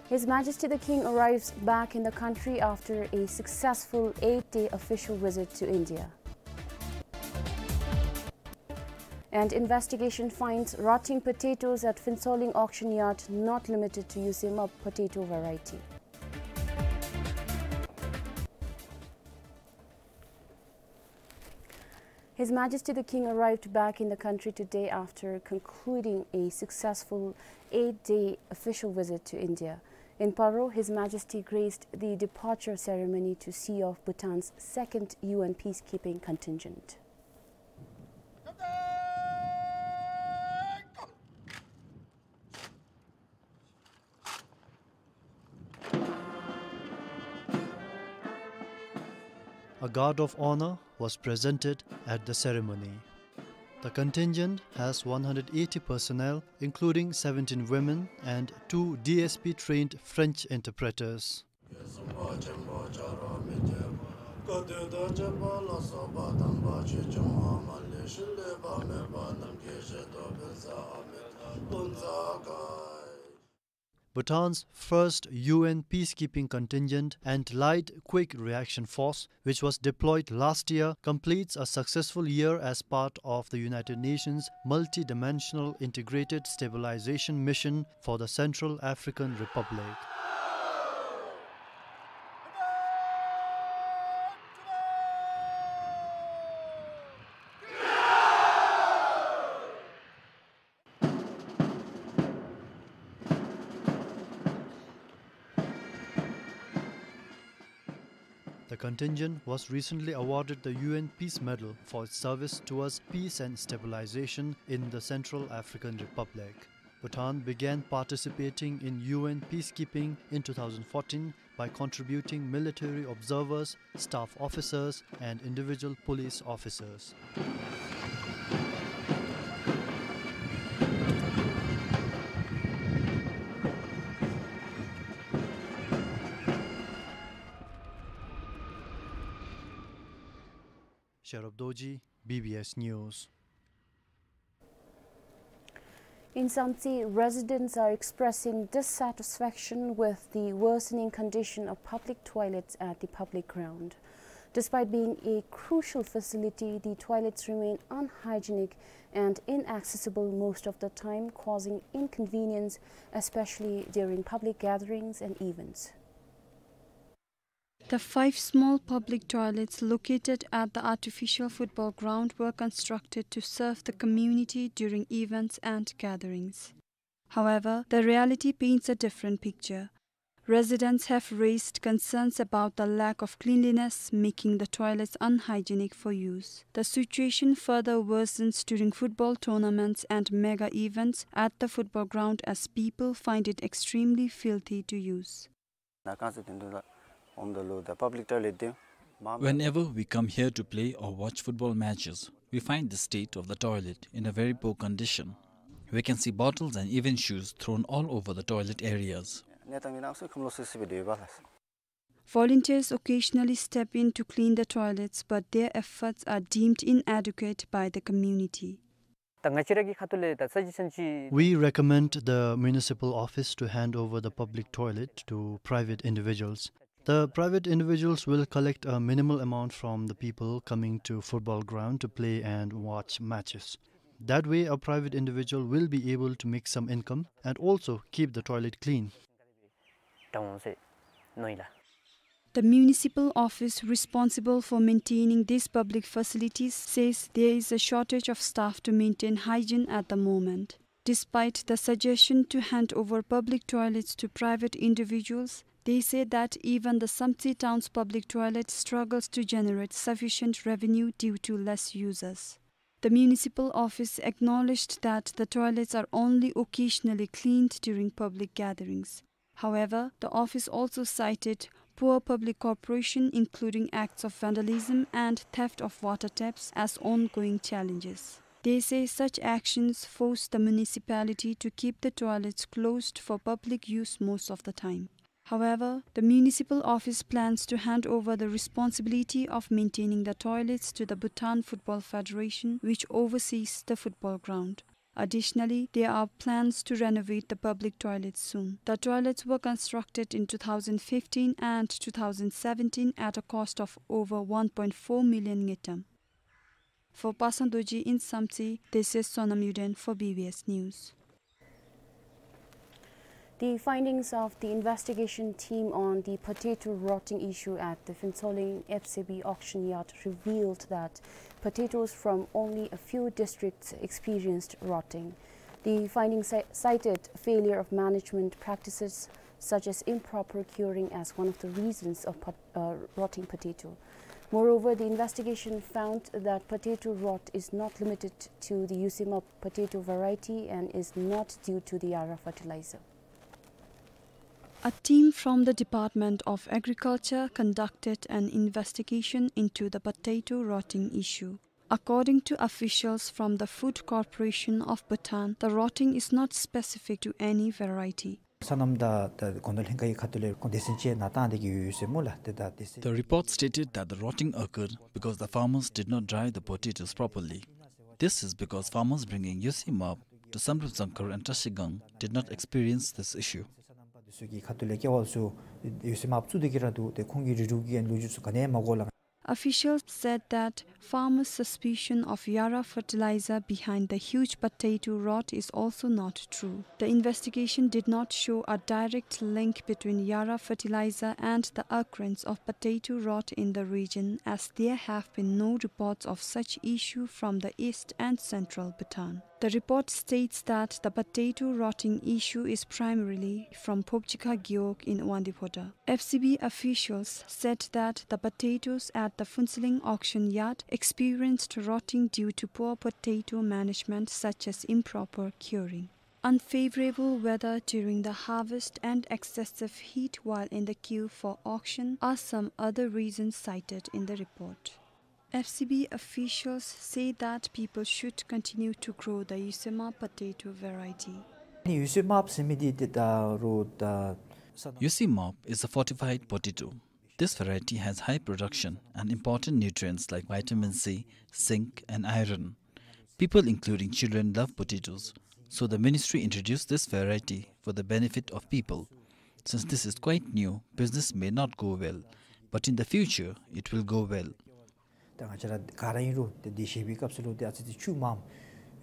His Majesty the King arrives back in the country after a successful eight-day official visit to India. And investigation finds rotting potatoes at Phuentsholing auction yard not limited to Yusema potato variety. His Majesty the King arrived back in the country today after concluding a successful eight-day official visit to India. In Paro, His Majesty graced the departure ceremony to see off Bhutan's second U N peacekeeping contingent. A guard of honor was presented at the ceremony. The contingent has one hundred eighty personnel, including seventeen women and two D S P-trained French interpreters. Bhutan's first U N peacekeeping contingent and Light Quick Reaction Force, which was deployed last year, completes a successful year as part of the United Nations Multidimensional Integrated Stabilization Mission for the Central African Republic. The contingent was recently awarded the U N Peace Medal for its service towards peace and stabilization in the Central African Republic. Bhutan began participating in U N peacekeeping in two thousand fourteen by contributing military observers, staff officers, and individual police officers. Sherab Dorji, B B S News. In Samtse, residents are expressing dissatisfaction with the worsening condition of public toilets at the public ground. Despite being a crucial facility, the toilets remain unhygienic and inaccessible most of the time, causing inconvenience, especially during public gatherings and events. The five small public toilets located at the artificial football ground were constructed to serve the community during events and gatherings. However, the reality paints a different picture. Residents have raised concerns about the lack of cleanliness, making the toilets unhygienic for use. The situation further worsens during football tournaments and mega events at the football ground, as people find it extremely filthy to use. Whenever we come here to play or watch football matches, we find the state of the toilet in a very poor condition. We can see bottles and even shoes thrown all over the toilet areas. Volunteers occasionally step in to clean the toilets, but their efforts are deemed inadequate by the community. ད་ང་བཅས་ར་གི་ཁ་ཐུག་ལས་ད་སཱ་ཇེ་ཤཱན་ཅིག We recommend the municipal office to hand over the public toilet to private individuals. The private individuals will collect a minimal amount from the people coming to football ground to play and watch matches. That way, a private individual will be able to make some income and also keep the toilet clean. The municipal office responsible for maintaining these public facilities says there is a shortage of staff to maintain hygiene at the moment. Despite the suggestion to hand over public toilets to private individuals, they say that even the Samtse town's public toilet struggles to generate sufficient revenue due to less users. The municipal office acknowledged that the toilets are only occasionally cleaned during public gatherings. However, the office also cited poor public cooperation, including acts of vandalism and theft of water taps, as ongoing challenges. They say such actions force the municipality to keep the toilets closed for public use most of the time. However, the municipal office plans to hand over the responsibility of maintaining the toilets to the Bhutan Football Federation, which oversees the football ground. Additionally, there are plans to renovate the public toilets soon. The toilets were constructed in two thousand fifteen and two thousand seventeen at a cost of over one point four million ngultrum. For Pasang Dorji in Samtse, this is Sonam Yuden for B B S News. The findings of the investigation team on the potato rotting issue at the Phuentsholing F C B auction yard revealed that potatoes from only a few districts experienced rotting. The findings ci-, cited failure of management practices such as improper curing as one of the reasons of pot-, uh, rotting potato. Moreover, the investigation found that potato rot is not limited to the Yusimap potato variety and is not due to the Yara fertilizer. A team from the Department of Agriculture conducted an investigation into the potato rotting issue. According to officials from the Food Corporation of Bhutan, the rotting is not specific to any variety. སོ་ནམ་དང་ད་སྒོ་ནོར་ལྷན་ཁག་གི་ཁ་ཐུག་ལས་ཁོང་སྡེ་ཚན་ཅིག་ནཱ་བཏང་སྟེ་གི་ཡོད་ཟེར་སྨོ་ལགས། ཏེ་ད་སྡེ་ཚན། The report stated that the rotting occurred because the farmers did not dry the potatoes properly. This is because farmers bringing Yusimap to Samdrup Dzongkhar and Trashigang did not experience this issue. ཚུ་གི་ཁ་ཐུག་ལས་སྐྱེ་བ་ཚུ་ཡོད་ཚད་མར་བཙུགས་ཏེ་གི་ར་འདུག། ཏེ་ཁོང་གི་རིགས་དྲུག་གི་ལོ་རྒྱུས་ཚུ་ག་ནི་ཡང་མ་གོ་ལགས། Officials said that farmers' suspicion of Yara fertilizer behind the huge potato rot is also not true. The investigation did not show a direct link between Yara fertilizer and the occurrence of potato rot in the region, as there have been no reports of such issue from the east and central Bhutan. The report states that the potato rotting issue is primarily from Phobjikha Gewog in Wangdue Phodrang. F C B officials said that the potatoes at the Phuentsholing auction yard experienced rotting due to poor potato management, such as improper curing. Unfavorable weather during the harvest and excessive heat while in the queue for auction are some other reasons cited in the report. F C B officials say that people should continue to grow the Yusema potato variety. ཡུ་སི་མཱབ་ཟེར་མི་འདི་ཏེ་ད་རུང་ད་ས་Yusimap is a fortified potato. This variety has high production and important nutrients like vitamin C, zinc, and iron. People, including children, love potatoes, so the ministry introduced this variety for the benefit of people. Since this is quite new, business may not go well, but in the future, it will go well. ད་ང་བཅས་ར་ག་ར་ཨིན་རུང་ཏེ་དེ་བཞེས་པའི་སྐབས་སུ་ལུ་ཏེ་ཨ་ཙི་ཅིག་ཆུ་མངམ་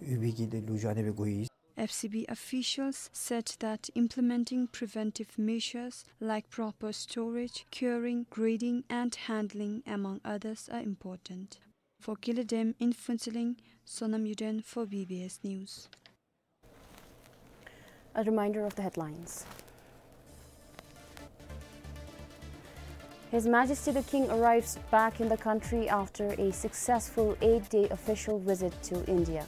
ཡོད་པའི་གི་ཏེ་ལོ་རྒྱུས་ཨ་ནི་སྦེ་གོ་ཡི། F C B officials said that implementing preventive measures like proper storage, curing, grading, and handling, among others, are important. For Gila Dam in Phuentsholing, Sonam Yuden for B B S News. A reminder of the headlines. His Majesty the King arrives back in the country after a successful eight-day official visit to India.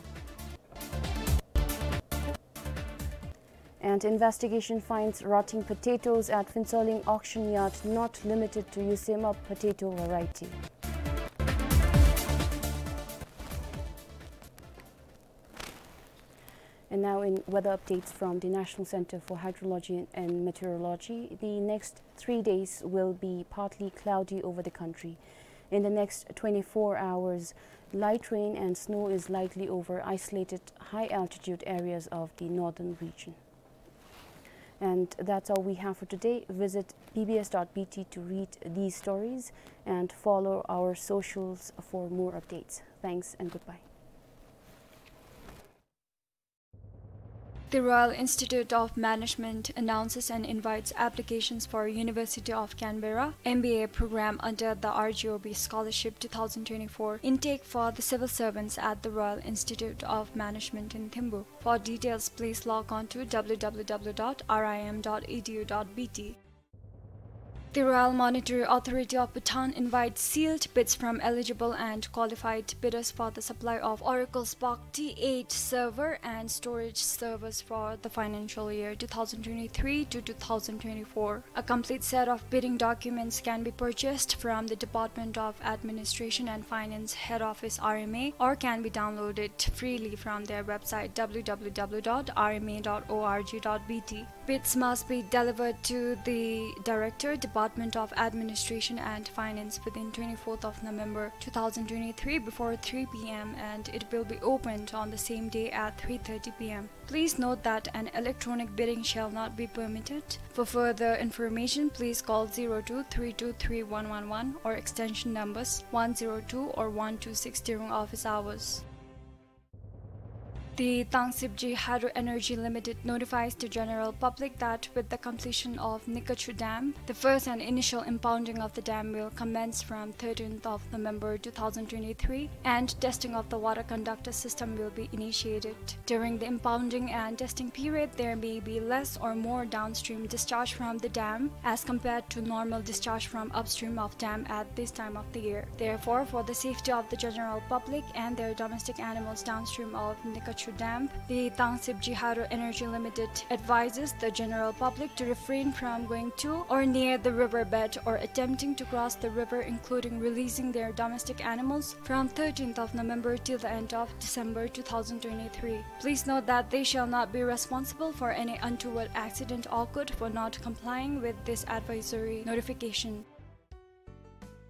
And investigation finds rotting potatoes at Phuentsholing auction yard not limited to Yusema potato variety. And now in weather updates from the National Center for Hydrology and Meteorology, the next three days will be partly cloudy over the country. In the next twenty-four hours, light rain and snow is likely over isolated high-altitude areas of the northern region. And that's all we have for today. Visit B B S dot B T to read these stories and follow our socials for more updates. Thanks and goodbye. The Royal Institute of Management announces and invites applications for University of Canberra M B A program under the R G O B Scholarship two thousand twenty-four intake for the civil servants at the Royal Institute of Management in Thimphu. For details, please log on to W W W dot R I M dot E D U dot B T. The Royal Monetary Authority of Bhutan invites sealed bids from eligible and qualified bidders for the supply of Oracle Spark T eight server and storage servers for the financial year two thousand twenty-three to two thousand twenty-four. A complete set of bidding documents can be purchased from the Department of Administration and Finance Head Office, R M A, or can be downloaded freely from their website, W W W dot R M A dot O R G dot B T. Bids must be delivered to the Director, Department of Administration and Finance, within twenty-fourth of November two thousand twenty-three before three P M, and it will be opened on the same day at three thirty P M. Please note that an electronic bidding shall not be permitted. For further information, please call zero two three two three one one one or extension numbers one zero two or one two six during office hours. The Tangsibji Hydro Energy Limited notifies the general public that with the completion of Nikachu Dam, the first and initial impounding of the dam will commence from thirteenth of November two thousand twenty-three, and testing of the water conductor system will be initiated. During the impounding and testing period, there may be less or more downstream discharge from the dam as compared to normal discharge from upstream of dam at this time of the year. Therefore, for the safety of the general public and their domestic animals downstream of Nikachu Dam, the Tangsibji Hydro Energy Limited advises the general public to refrain from going to or near the river bed or attempting to cross the river, including releasing their domestic animals, from thirteenth of November till the end of December two thousand twenty-three. Please note that they shall not be responsible for any untoward accident occurred for not complying with this advisory notification.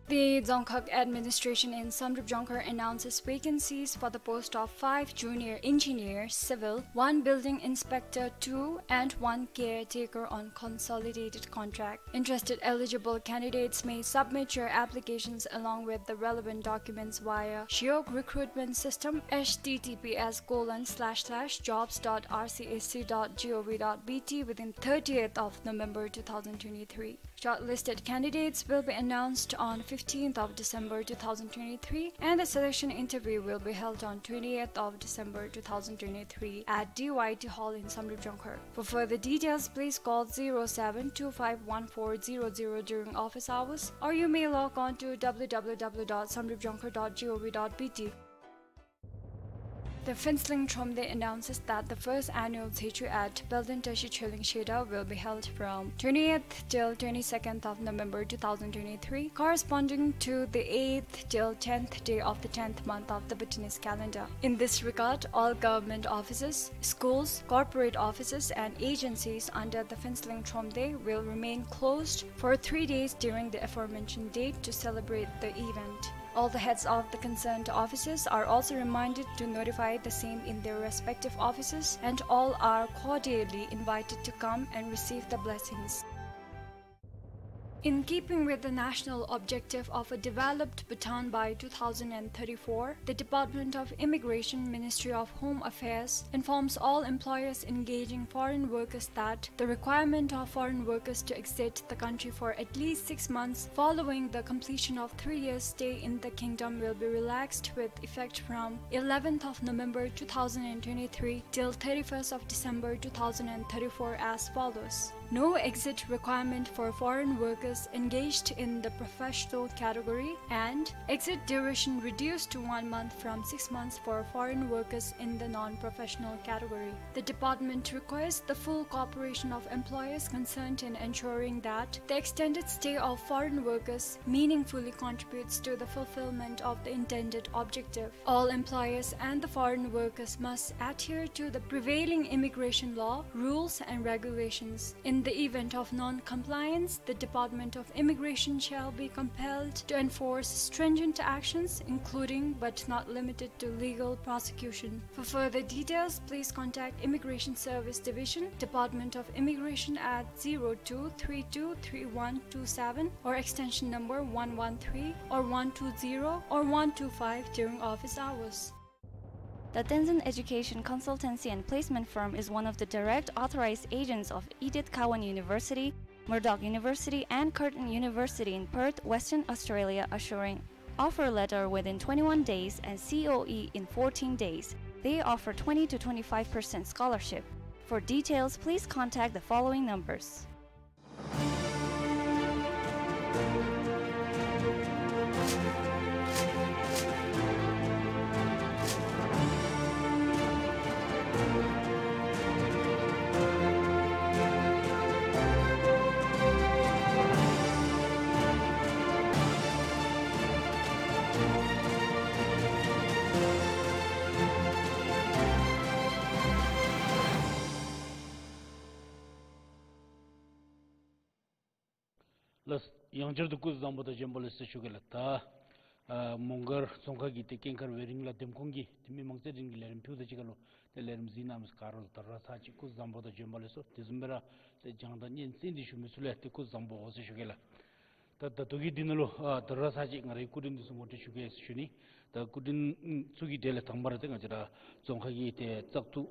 The Dzongkhag administration in Samdrup Jongkhar announces vacancies for the post of five junior engineers, civil, one building inspector, two, and one caretaker on consolidated contract. Interested eligible candidates may submit your applications along with the relevant documents via Shiok Recruitment System, H T T P S colon slash slash jobs dot R C S C dot gov dot B T, within thirtieth of November two thousand twenty-three. Shortlisted candidates will be announced on fifteenth of December two thousand twenty-three, and the selection interview will be held on twentieth of December two thousand twenty-three at D Y T Hall in Samdrup Jongkhar. For further details, please call zero seven two five one four zero zero during office hours, or you may log on to W W W dot samdrupjongkhar dot gov dot B T. The Phuentsholing Thromde announces that the first annual Tshechu at Palden Tashi Choeling Shedar will be held from twentieth till twenty-second of November two thousand twenty-three, corresponding to the eighth till tenth day of the tenth month of the Bhutanese calendar. In this regard, all government offices, schools, corporate offices, and agencies under the Phuentsholing Thromde will remain closed for three days during the aforementioned date to celebrate the event. All the heads of the concerned offices are also reminded to notify the same in their respective offices, and all are cordially invited to come and receive the blessings. In keeping with the national objective of a developed Bhutan by two thousand and thirty-four, the Department of Immigration, Ministry of Home Affairs informs all employers engaging foreign workers that the requirement of foreign workers to exit the country for at least six months following the completion of three years stay in the kingdom will be relaxed with effect from eleventh of November two thousand and twenty-three till thirty-first of December two thousand and thirty-four as follows. No exit requirement for foreign workers engaged in the professional category, and exit duration reduced to one month from six months for foreign workers in the non-professional category. The department requires the full cooperation of employers concerned in ensuring that the extended stay of foreign workers meaningfully contributes to the fulfillment of the intended objective. All employers and the foreign workers must adhere to the prevailing immigration law, rules, and regulations. In the event of non-compliance, the Department of Immigration shall be compelled to enforce stringent actions, including but not limited to legal prosecution. For further details, please contact Immigration Service Division, Department of Immigration at zero two three two three one two seven or extension number one one three or one two zero or one two five during office hours. The Tenzin Education Consultancy and Placement Firm is one of the direct authorized agents of Edith Cowan University, Murdoch University, and Curtin University in Perth, Western Australia, assuring offer letter within twenty-one days and C O E in fourteen days. They offer twenty to twenty-five percent scholarship. For details, please contact the following numbers. ལགས། ཡང་བསྐྱར་དུ་སྐུ་གཟུགས་བཟང་པོ་དང་བྱོན་པ་ལེགས་སོ་ཞུ་གེ་ལགས། ད་ཨ་མོང་སྒར་རྫོང་ཁག་གི་ཏེ་སྐྱེངས་མཁར་ཝེ་རིང་ལ་འདེམས་ཁོངས་ཀྱི་ཏེ་མི་མང་རྩེད་འགྲན་གྱི་ལས་རིམ་ཕུལ་ད་ཅིག་ཁར་ལུ་ཏེ་ལས་རིམ་གཟིགས་གནང་མི་ག་ར་ལུ་ད་རུང་ཚར་གཅིག་སྐུ་གཟུགས་བཟང་པོ་དང་བྱོན་པ་ལེགས་སོ། དེ་བཟུམ་སྦེ་ར་ཏེ་སྦྱང་དང་སྙན་གསན་ཏེ་བཞུགས་མི་ཚུ་ལུ་ཡང་ཏེ་སྐུ་གཟུགས་བཟང་པོ་ཟེར་ཞུ་གེ་ལགས། ད་ད་ལྟོ་གི་འདི་ནང་ལུ་ཨ་ད་རུང་ཚར་གཅིག་ང་རའི་སྐུ་མགྲོན་འདི་ཚུ་ངོ་སྤྲོད་ཞུ་གེ་ཟེར་ཞུ་ནི། ད་སྐུ་མགྲོན་ཚུ་གི་གྲས་ལས་དང་པ་ར་ཏེ་ང་བཅས་ར་རྫོང་ཁག་གི་ཏེ་བཙག་འཐུ་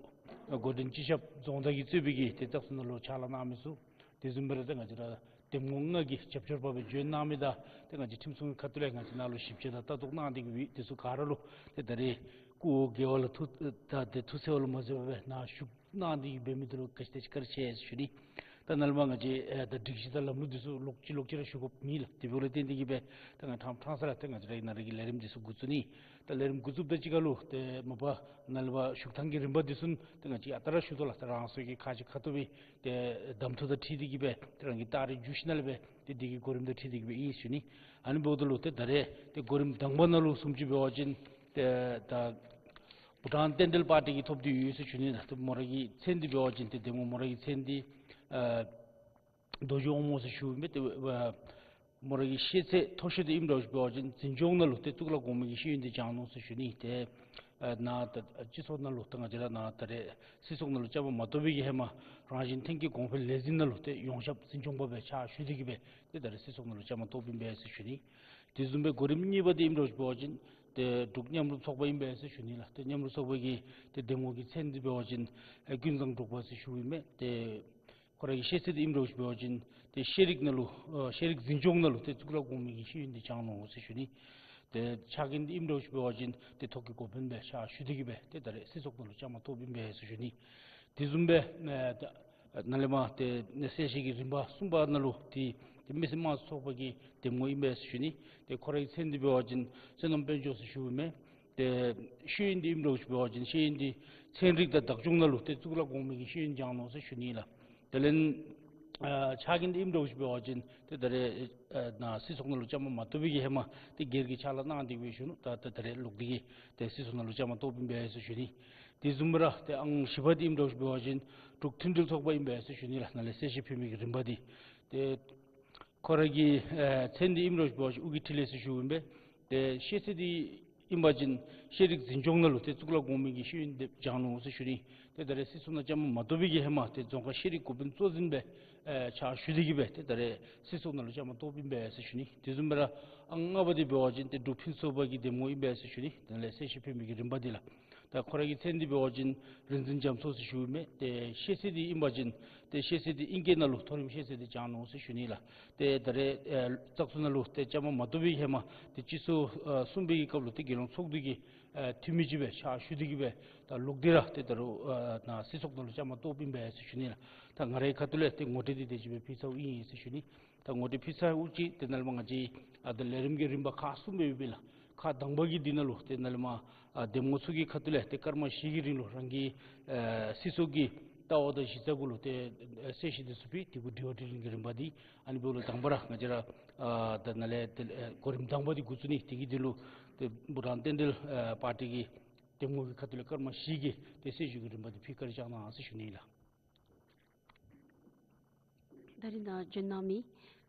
འགོ་འདྲེན་སྤྱི་ཁྱབ་རྫོང་བདག་གིས་གཙོས་པའི་གི་ཏེ་བཙག་འཐུ་ནང་ལུ་ཕྱག་ལཱ་གནང་མི་ཚུ། དེ་བཟུམ་སྦེ་ར་ཏེ་ང་བཅས་ར་འདེམས་ངོ་ལྔ་གི་རྒྱབ་སྐྱོར་པ་སྦེ་འབྱོན་གནང་མི་དང་ཏེ་ང་བཅས་ཁྲིམས་སྲུང་གི་ཁ་ཐུག་ལས་ང་བཅས་ནང་ལུ་ཞིབ་དཔྱད་དང་ལྟ་རྟོག་གནང་སྟེ་གི་སྦེ་དེ་ཚུ་ག་ར་ལུ་ཏེ་ད་རེས་སྐུ་འོ་བརྒྱལ་བ་ལ་ཐུགས་ད་ཏེ་ཐུགས་འཚེར་བ་ལུ་མ་བཟོད་པར་སྦེ་ནཱ་བཞུགས་གནང་སྟེ་གི་འབད་མི་འདི་ལུ་ག་ཅི་དང་ཅི་བཀའ་དྲིན་ཆེ་ཟེར་ཞུ་ནི། ད་ནཱ་ལས་མར་ང་བཅས་ཨེ་ད་སྒྲིག་གཞི་དང་ལམ་ལུགས་འདི་ཚུ་ལོག་ཅི་ལོག་ཅི་ར་ཞུ་དགོཔ་མེད་ལགས། དེ་འབདཝ་ལས་བརྟེན་ཏེ་གི་སྦེ་ད་ང་ཕྲང་ཕྲང་ས་ར་ཏེ་ང་བཅས་ར་ནཱ་ར་གི་ལས་རིམ་འདི་ཚུ་འགོ་བཙུགས་ནི། ད་ལས་རིམ་འགོ་བཙུགསཔ་དང་གཅིག་ཁར་ལུ་ཏེ་མ་པ་ནཱ་ལས་མར་བཞུགས་ཐངས་ཀྱི་རིམ་པ་འདི་ཚུ་ཏེ་ང་བཅས་ཨ་རྟག་ར་ཞུ་དོ་ལགས། ཏེ་རང་སོའི་གི་ཁ་ཅིག་ཁ་ཐུག་སྦེ་ཏེ་གདམ་འཐུ་དང་འཁྲིལ་ཏེ་གི་སྦེ་ཏེ་རང་གི་རྟགས་རིགས་བསྡུ་ཞིནམ་ལས་སྦེ་ཏེ་འདི་གི་གོ་རིམ་དང་འཁྲིལ་ཏེ་གི་སྦེ་ཨིན་ཟེར་ཞུ་ནི། ཨ་ནི་འབདཝ་ད་ལུ་ཏེ་ད་རེས་ཏེ་གོ་རིམ་དང་པ་ནང་ལུ་བཟུམ་ཅིག་འབད་བ་ཅིན་ཏེ་ད་བྷུ་ཊཱན་བསྟན་འབྲེལ་པར་ཊི་གི་ཐོབ་སྟེ་ཡོད་ཟེར་ཞུ་ནི་ལགས། ཏེ་མོ་ར་གི་མཚན་འདི་འབད་བ་ཅིན་ཏེ་འདེམས་ངོ་མོ་ར་གི་མཚན་འདི་ཨ་རྡོ་རྗེ་དབང་མོ་ཟེར་ཞུཝ་མས། ཏེ་ཨ་ མོ་ར་གི་ཤེས་ཚད་མཐོ་ཤོས་འདི་ཨིནམ་འདྲཝ་ཅིག་འབད་བ་ཅིན་འཛིན་སྐྱོང་ནང་ལུ་ཏེ་གཙུག་ལག་གོང་མའི་གི་ཤེས་ཡོན་འདི་སྦྱང་ནུག་ཟེར་ཞུ་ནི། ཏེ་ཨ་ནཱ་ད་སྤྱི་ཚོགས་ནང་ལུ་ད་ང་བཅས་ར་ནཱ་ད་རེས་སྲིད་ཚོགས་ནང་ལུ་བཅའ་མར་མ་གཏོགས་པའི་གི་ཧེ་མ་རང་བཞིན་ཐོན་སྐྱེད་གོང་འཕེལ་ལས་འཛིན་ནང་ལུ་ཏེ་ཡོངས་ཁྱབ་འཛིན་སྐྱོང་པ་སྦེ་ཕྱག་ཞུ་སྟེ་གི་སྦེ་ཏེ་ད་རེས་སྲིད་ཚོགས་ནང་ལུ་བཅའ་མར་གཏོགསཔ་ཨིན་པས་ཟེར་ཞུ་ནི། དེ་བཟུམ་སྦེ་གོ་རིམ་གཉིས་པ་འདི་ཨིནམ་འདྲཝ་ཅིག་འབད་བ་ཅིན་ཏེ་འབྲུག་མཉམ་རུབ་ཚོགས་པ་ཨིན་པས་ཟེར་ཞུ་ནི་ལགས། ཏེ་མཉམ་རུབ་ཚོགས་པ་གི་ཏེ་འདེམས་ངོ་གི་མཚན་འདི་འབད་བ་ཅིན་ཨེ་ཀུན་བཟང་འབྲུག་པ་ཟེར་ཞུཝ་ཨིན་མས། ཏེ་ཁོ་ར་གི་ཤེས་ཚད་འདི་ཨིནམ་འདྲཝ་ཅིག་འབད་བ་ཅིན་ཏེ་ཤེས་རིག་ནང་ལུ་ཨ་ཤེས་རིག་འཛིན་སྐྱོང་ནང་ལུ་ཏེ་གཙུག་ལག་གོང་མའི་གི་ཤེས་ཡོན་འདི་སྦྱང་ནུག་ཟེར་ཞུ་ནི། ཏེ་ཕྱག་འགན་འདི་ཨིནམ་འདྲཝ་ཅིག་འབད་བ་ཅིན་ཏེ་ཐོག་ཁའི་འགོ་དཔོན་སྦེ་ཕྱག་ཞུ་སྟེ་གི་སྦེ་ཏེ་ད་རེས་སྲིད་ཚོགས་ནང་ལུ་བཅའ་མར་གཏོགསཔ་ཨིན་པས་ཟེར་ཞུ་ནི། དེ་བཟུམ་སྦེ་ཨེ་ད་ནཱ་ལས་མར་ཏེ་གསལ་བཤད་ཀྱི་རིམ་པ་གསུམ་པ་ནང་ལུ་ཏེ་ཏེ་མི་སེར་དམངས་གཙོ་ཚོགས་པ་གི་འདེམས་ངོ་ཨིན་པས་ཟེར་ཞུ་ནི། ཏེ་ཁོ་རའི་མཚན་འདི་འབད་བ་ཅིན་བསོད་ནམས་དཔལ་འབྱོར་ཟེར་ཞུཝ་ཨིན་མས། ཏེ་ཤེས་ཡོན་འདི་ཨིནམ་འདྲཝ་ཅིག་འབད་བ་ཅིན་ཤེས་ཡོན་འདི་ཚན་རིག་དང་བདག་སྐྱོང་ནང་ལུ་ཏེ་གཙུག་ལག་གོང་མའི་གི་ཤེས་ཡོན་སྦྱང་ནུག་ཟེར་ཞུ་ནི་ལགས། དེ་ལས་ཨ་ཕྱག་འགན་འདི་ཨིནམ་འདྲཝ་ཅིག་འབད་བ་ཅིན་ཏེ་ད་རེས་ཨ་ནཱ་སྲིད་ཚོགས་ནང་ལུ་བཅའ་མར་མ་གཏོགས་པའི་གི་ཧེ་མ་ཏེ་སྒེར་གྱི་ཕྱག་ལཱ་གནང་སྟེ་གི་སྦེ་བཞུགས་ནུག། ད་ད་ད་རེས་ལོག་སྟེ་གི་ཏེ་སྲིད་ཚོགས་ནང་ལུ་བཅའ་མར་གཏོགསཔ་ཨིན་པས་ཟེར་ཞུ་ནི། དེ་བཟུམ་སྦེ་ར་ཏེ་ཨང་བཞི་པ་འདི་ཨིནམ་འདྲཝ་ཅིག་འབད་བ་ཅིན་འབྲུག་མཐུན་སྒྲིལ་ཚོགས་པ་ཨིན་པས་ཟེར་ཞུ་ནི་ལགས། ནཱ་ལས་གསལ་བཤད་ཕུལ་མི་གི་རིམ་པ་འདི་ཏེ་ཁོ་ར་གི་ཨེ་མཚན་འདི་ཨིནམ་འདྲཝ་ཅིག་འབད་བ་ཅིན་ཨོ་རྒྱན་འཕྲིན་ལས་ཟེར་ཞུཝ་ཨིན་པས། ཏེ་ཤེས་ཚད་འདི་ཨིན་པ་ཅིན་ཤེས་རིག་འཛིན་སྐྱོང་ནང་ལུ་ཏེ་གཙུག་ལག་གོང་མའི་གི་ཤེས་ཡོན་འདི་སྦྱང་ནུག་ཟེར་ཞུ་ནི། ཏེ་ད་རེས་སྲིད་ཚོགས་ནང་བཅའ་མར་མ་གཏོགས་པའི་གི་ཧེ་མ་ཏེ་རྫོང་ཁག་ཤེས་རིག་འགོ་དཔོན་གཙོ་འཛིན་སྦེ་ཨེ་ཕྱག་ཞུ་སྟེ་གི་སྦེ་ཏེ་ད་རེས་སྲིད་ཚོགས་ནང་ལུ་བཅའ་མར་གཏོགསཔ་ཨིན་པས་ཟེར་ཞུ་ནི། དེ་བཟུམ་སྦེ་ར་ཨང་ལྔ་པ་འདི་འབད་བ་ཅིན་ཏེ་འབྲུག་ཕུན་ཚོགས་པ་གི་འདེམས་ངོ་ཨིན་པས་ཟེར་ཞུ་ནི། དེ་ལས་གསལ་བཤད་ཕུལ་མི་གི་རིམ་པ་འདི་ལགས། ད་ཁོ་ར་གི་མཚན་འདི་འབད་བ་ཅིན་རིག་འཛིན་རྒྱ་མཚོ་ཟེར་ཞུཝ་ཨིན་མས། ཏེ་ཤེས་ཚད་འདི་ཨིན་པ་ཅིན་ཏེ་ཤེས་ཚད་འདི་ཨིང་སྐད་ནང་ལུ་མཐོ་རིམ་ཤེས་ཚད་འདི་སྦྱང་ནུག་ཟེར་ཞུ་ནི་ལགས། ཏེ་ད་རེས་ཨེ་བཙག་འཐུ་ནང་ལུ་ཏེ་བཅའ་མར་མ་གཏོགས་པའི་ཧེ་མ་ཏེ་སྤྱི་ཚོགས་ཨ་གསུམ་པའི་གི་སྐབས་ལུ་ཏེ་རྒྱལ་ཡོངས་ཚོགས་འདུ་གི་ཨེ་འཐུས་མི་ཅིག་སྦེ་ཕྱག་ཞུ་སྟེ་གི་སྦེ་ད་ལོག་སྟེ་ར་ཏེ་ད་རུང་ཨ་ནཱ་སྲིད་ཚོགས་ནང་ལུ་བཅའ་མར་གཏོགསཔ་ཨིན་པས་ཟེར་ཞུ་ནི་ལགས། ད་ང་རའི་ཁ་ཐུག་ལས་ཏེ་ངོ་སྤྲོད་འདི་དེ་ཅིག་སྦེ་ཕུལ་ཚརཝ་ཨིན་ཟེར་ཞུ་ནི། ད་ངོ་སྤྲོད་ཕུལ་ཚརཝ་ཅིག་ཏེ་ནཱ་ལས་མར་ང་བཅས་ཨ་ད་ལས་རིམ་གྱི་རིམ་པ་ཁག་གསུམ་སྦེ་ཡོད་པས་ལགས། ཁག་དང་པ་གི་འདི་ནང་ལུ་ཏེ་ནཱ་ལས་མར་ཨ་འདེམས་ངོ་ཚུ་གི་ཁ་ཐུག་ལས་ཏེ་སྐར་མ་བཞི་གི་རིང་ལུ་རང་གི་ཨེ་སྲིད་ཚོགས་ཀྱི་ལྟ་བ་དང་གཞི་རྩ་གུ་ལུ་ཏེ་ཨེ་གསལ་བཤད་འདི་ཚུ་ཕུལ། དེ་གུ་དྲི་བ་དྲིས་ལན་གྱི་རིམ་པ་འདི་ཨ་ནི་འབདཝ་ལས་དང་པ་ར་ང་བཅས་ར་ཨ་ད་ནཱ་ལས་ཏེ་ཨེ་གོ་རིམ་དང་པ་འདི་འགོ་བཙུགས་ནི། དེ་གི་འདི་ལུ་ཏེ་བྷུ་ཊཱན་བསྟན་འགྲོའི་ཨེ་པར་ཊི་གི་འདེམས་ངོ་གི་ཁ་ཐུག་ལས་སྐར་མ་བཞི་གི་ཏེ་གསལ་བཤད་ཀྱི་རིམ་པ་འདི་ཕུལ། བཀའ་དྲིན་བསྐྱང་གནང་ཟེར་ཞུ་ནི་ལགས། ད་རིས་ནཱ་བྱོན་གནང་མི་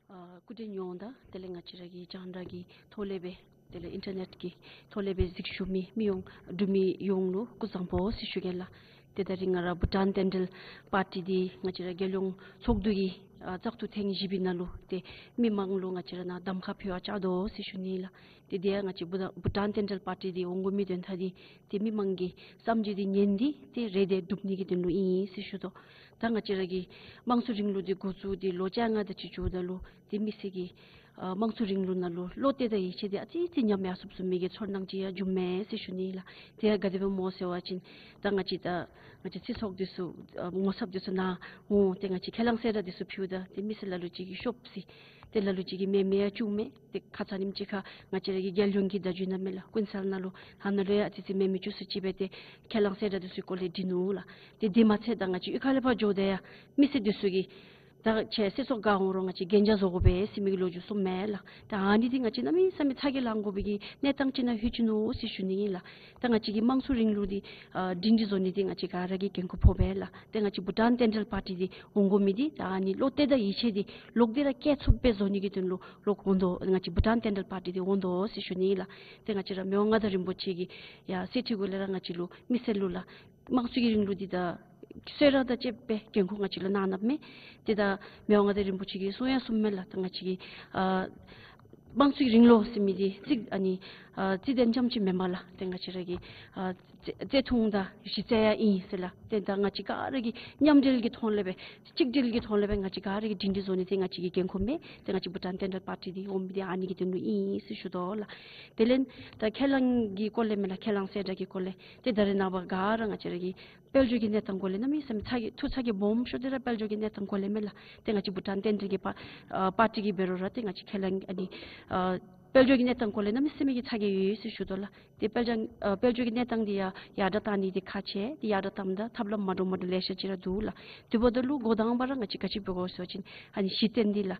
ཨ་སྐུ་མགྲོན་ཡོངས་དང་དེ་ལས་ང་བཅས་ར་གི་རྒྱང་བསྒྲགས་ཀྱི་ཐོག་ལས་སྦེ་དེ་ལས་ཨིན་ཊར་ནེཊ་ཀྱི་ཐོག་ལས་སྦེ་གཟིགས་བཞུགས་མི་མི་ཡོངས་འབྲུག་མི་ཡོངས་ལུ་སྐུ་གཟུགས་བཟང་པོ་ཟེར་ཞུ་གེ་ལགས། ཏེ་ད་རིས་ང་ར་བྷུ་ཊཱན་བསྟན་འགྲོའི་པར་ཊི་འདི་ང་བཅས་ར་རྒྱལ་ཡོངས་ཚོགས་འདུ་གི་ཨ་བཙག་འཐུ་ཐེངས་བཞི་པའི་ནང་ལུ་ཏེ་མི་མང་ལུ་ང་བཅས་ར་ནཱ་གདམ་ཁ་ཕུལ་བར་བཅར་དོ་ཟེར་ཞུ་ནི་ལགས། ཏེ་དེ་ཡང་ང་བཅས་བྷུ་ཊཱན་བྷུ་ཊཱན་བསྟན་འགྲོའི་པར་ཊི་འདི་འོང་དགོ་མི་དོན་དག་འདི་ཏེ་མི་མང་གི་བསམ་འཆར་འདི་ཉན་ཏེ་ཏེ་རེ་འདོད་སྒྲུབ་ནི་གི་དོན་ལུ་ཨིན་ཟེར་ཞུ་དོ། ད་ང་བཅས་ར་གི་དམངས་གཙོའི་རིང་ལུགས་འདི་འགོ་བཙུགས་ཏེ་ལོ་བཅོ་ལྔ་དེ་ཅིག་འགྱོཝ་ད་ལུ་ཏེ་མི་སེར་གྱིས་ཨ་དམངས་གཙོའི་རིང་ལུགས་ནང་ལུ་བློ་གཏད་དང་ཡིད་ཆེས་འདི་ཨ་ཙི་ཙི་ཉམས་ཡར་སོཔ་བཟུམ་མའི་གི་ཚོར་སྣང་ཅིག་ཡང་བྱུངམ་མས་ཟེར་ཞུ་ནི་ལགས། དེ་ཡང་ག་དེ་སྦེ་སྨོ་ཟེར་བ་ཅིན་ད་ང་བཅས་ད་ང་བཅས་སྲིད་ཚོགས་འདི་ཚུ་ཨ་ངོ་ཚབ་འདི་ཚུ་ནཱ་འོང་ཏེ་ང་བཅས་ཁས་བླངས་གསལ་བསྒྲགས་འདི་ཚུ་ཕུལཝ་ད་ཏེ་མི་སེར་ལ་ལུ་ཅིག་གིས་ཤོབ་ཟེར་ཏེ་ལ་ལུ་ཅིག་གིས་མེན་མེན་ཡང་བྱུངམ་མས། ཏེ་ཁ་ཙ་ཉིནམ་ཅིག་ཁར་ང་བཅས་ར་གི་རྒྱལ་ཡོངས་ཀྱི་བརྡ་བརྒྱུད་ནང་མས་ལགས། ཀུན་གསལ་ནང་ལུ་ཨ་ནཱ་ལུ་ཡང་ཨ་ཙི་ཙི་མེན་མེན་བྱུང་སུ་ཅིག་སྦེ་ཏེ་ཁས་བླངས་གསལ་བསྒྲགས་འདི་ཚུ་གི་སྐོར་ལས་བྲིས་ནུག་ལགས། ཏེ་དེ་མ་ཚད་ད་ང་བཅས་གཡུས་ཁ་ལས་ཕར་འགྱོཝ་ད་ཡང་མི་སེར་འདི་ཚུ་གིས་ད་ཁྱེད་སྲིད་ཚོགས་ག་འོང་རུང་ང་བཅས་གན་རྒྱ་བཟོ་དགོ་པས་ཟེར་མི་གི་ལོ་རྒྱུས་གསུངམ་མས་ལགས། ད་ཨ་ནི་འདི་ང་བཅས་གནམ་མེད་ས་མེད་ཚ་གྱང་ལང་དགོ་པའི་གི་གནས་སྟངས་ཅིག་ནང་ལྷོད་ཅི་ནུག་ཟེར་ཞུ་ནི་ཨིན་ལགས། ད་ང་བཅས་ཀྱི་དམངས་གཙོའི་རིང་ལུགས་འདི་ཨ་སྒྲིང་སྒྲི་བཟོ་ནི་འདི་ང་བཅས་ག་ར་གིས་འགན་ཁུར་ཕོག་པས་ལགས། ཏེ་ང་བཅས་བྷུ་ཊཱན་བསྟན་འགྲོའི་པར་ཊི་འདི་འོང་དགོ་མི་འདི་ད་ཨ་ནི་བློ་གཏད་དང་ཡིད་ཆེས་འདི་ལོག་སྟེ་ར་སྐྱེ་ཚུགསཔ་སྦེ་བཟོ་ནི་གི་དོན་ལུ་ལོག་འོང་དོ། ང་བཅས་བྷུ་ཊཱན་བསྟན་འགྲོའི་པར་ཊི་འདི་འོང་དོ་ཟེར་ཞུ་ནི་ཨིན་ལགས། ཏེ་ང་བཅས་ར་མི་དབང་མངའ་བདག་རིན་པོ་ཆེ་གི་ཡ་གསེར་ཁྲི་གུ་ལས་ར་ང་བཅས་ལུ་མི་སེར་ལུ་ལགས་དམངས་གཙོའི་རིང་ལུགས་འདི་ད་གསོལ་རས་དང་བཅསཔ་སྦེ་འགན་ཁུར་ང་བཅས་ལུ་གནང་གནངམ་མས། ཏེ་ད་མི་དབང་མངའ་བདག་རིན་པོ་ཆེ་གིས་གསུང་ཡང་གསུངམ་མས་ལགས། ད་ང་བཅས་ཀྱི་ཨ་དམངས་གཙོའི་རིང་ལུགས་ཟེར་མི་འདི་རྩིས་ཨ་ནི་ཨ་རྩིས་གཏན་རྐྱངམ་ཅིག་མེན་པར་ལགས། ཏེ་ང་བཅས་ར་གི་ཨ་བརྩེ་བརྩེ་དུང་དང་གཞི་རྩ་ཡང་ཨིན་ཟེར་ལགས། ཏེ་ད་ང་བཅས་ག་ར་གིས་མཉམ་འབྲེལ་གྱི་ཐོག་ལས་སྦེ་གཅིག་སྒྲིལ་གྱི་ཐོག་ལས་སྦེ་ང་བཅས་ག་ར་གིས་སྒྲིང་སྒྲི་བཟོ་ནི་འདི་ང་བཅས་ཀྱི་འགན་ཁུར་མས། ཏེ་ང་བཅས་བྷུ་ཊཱན་བསྟན་འགྲོའི་པར་ཊི་འདི་འོང་མི་འདི་ཨ་ནི་གི་དོན་ལུ་ཨིན་ཟེར་ཞུ་དོ་ལགས། དེ་ལས་ད་ཁས་བླངས་ཀྱི་སྐོར་ལས་མས་ལགས། ཁས་བླངས་གསལ་བསྒྲགས་ཀྱི་སྐོར་ལས་ཏེ་ད་རེས་ནངས་པ་ག་ར་ང་བཅས་ར་གི་དཔལ་འབྱོར་གྱི་གནས་སྟངས་སྐོར་ལས་གནམ་མེད་ས་མེད་ཚ་གྱང་ཐུགས་ཚ་གྱང་སྦོམ་ཤོས་འདི་ར་དཔལ་འབྱོར་གྱི་གནས་སྟངས་སྐོར་ལས་མས་ལགས། ཏེ་ང་བཅས་བྷུ་ཊཱན་བསྟན་འགྲོའི་པར་ཨ་པར་ཊི་གིས་འབད་རུང་ར་ཏེ་ང་བཅས་ཁས་བླངས་ཨ་ནི་ཨ་དཔལ་འབྱོར་གྱི་གནས་སྟངས་སྐོར་ལས་གནམ་མེད་ས་མེད་ཀྱི་ཚ་གྱང་ཡོད་ཟེར་ཞུ་དོ་ལགས། ཏེ་དཔལ་འབྱོར་ཨ་དཔལ་འབྱོར་གྱི་གནས་སྟངས་འདི་ཡང་ཡར་དྲག་གཏང་ནི་འདི་ཁག་ཆེ། ཏེ་ཡར་དྲག་བཏངམ་ད་ཐབས་ལམ་མ་འདྲཝ་མ་འདྲཝ་ལེ་ཤ་ཅིག་ར་འདུག་ལགས། དེ་འབདཝ་ད་ལུ་འགོ་དང་པ་ར་ང་བཅས་ག་ཅི་འབད་དགོ་ཟེར་བ་ཅིན་ཨ་ནི་གཞི་རྟེན་འདི་ལགས།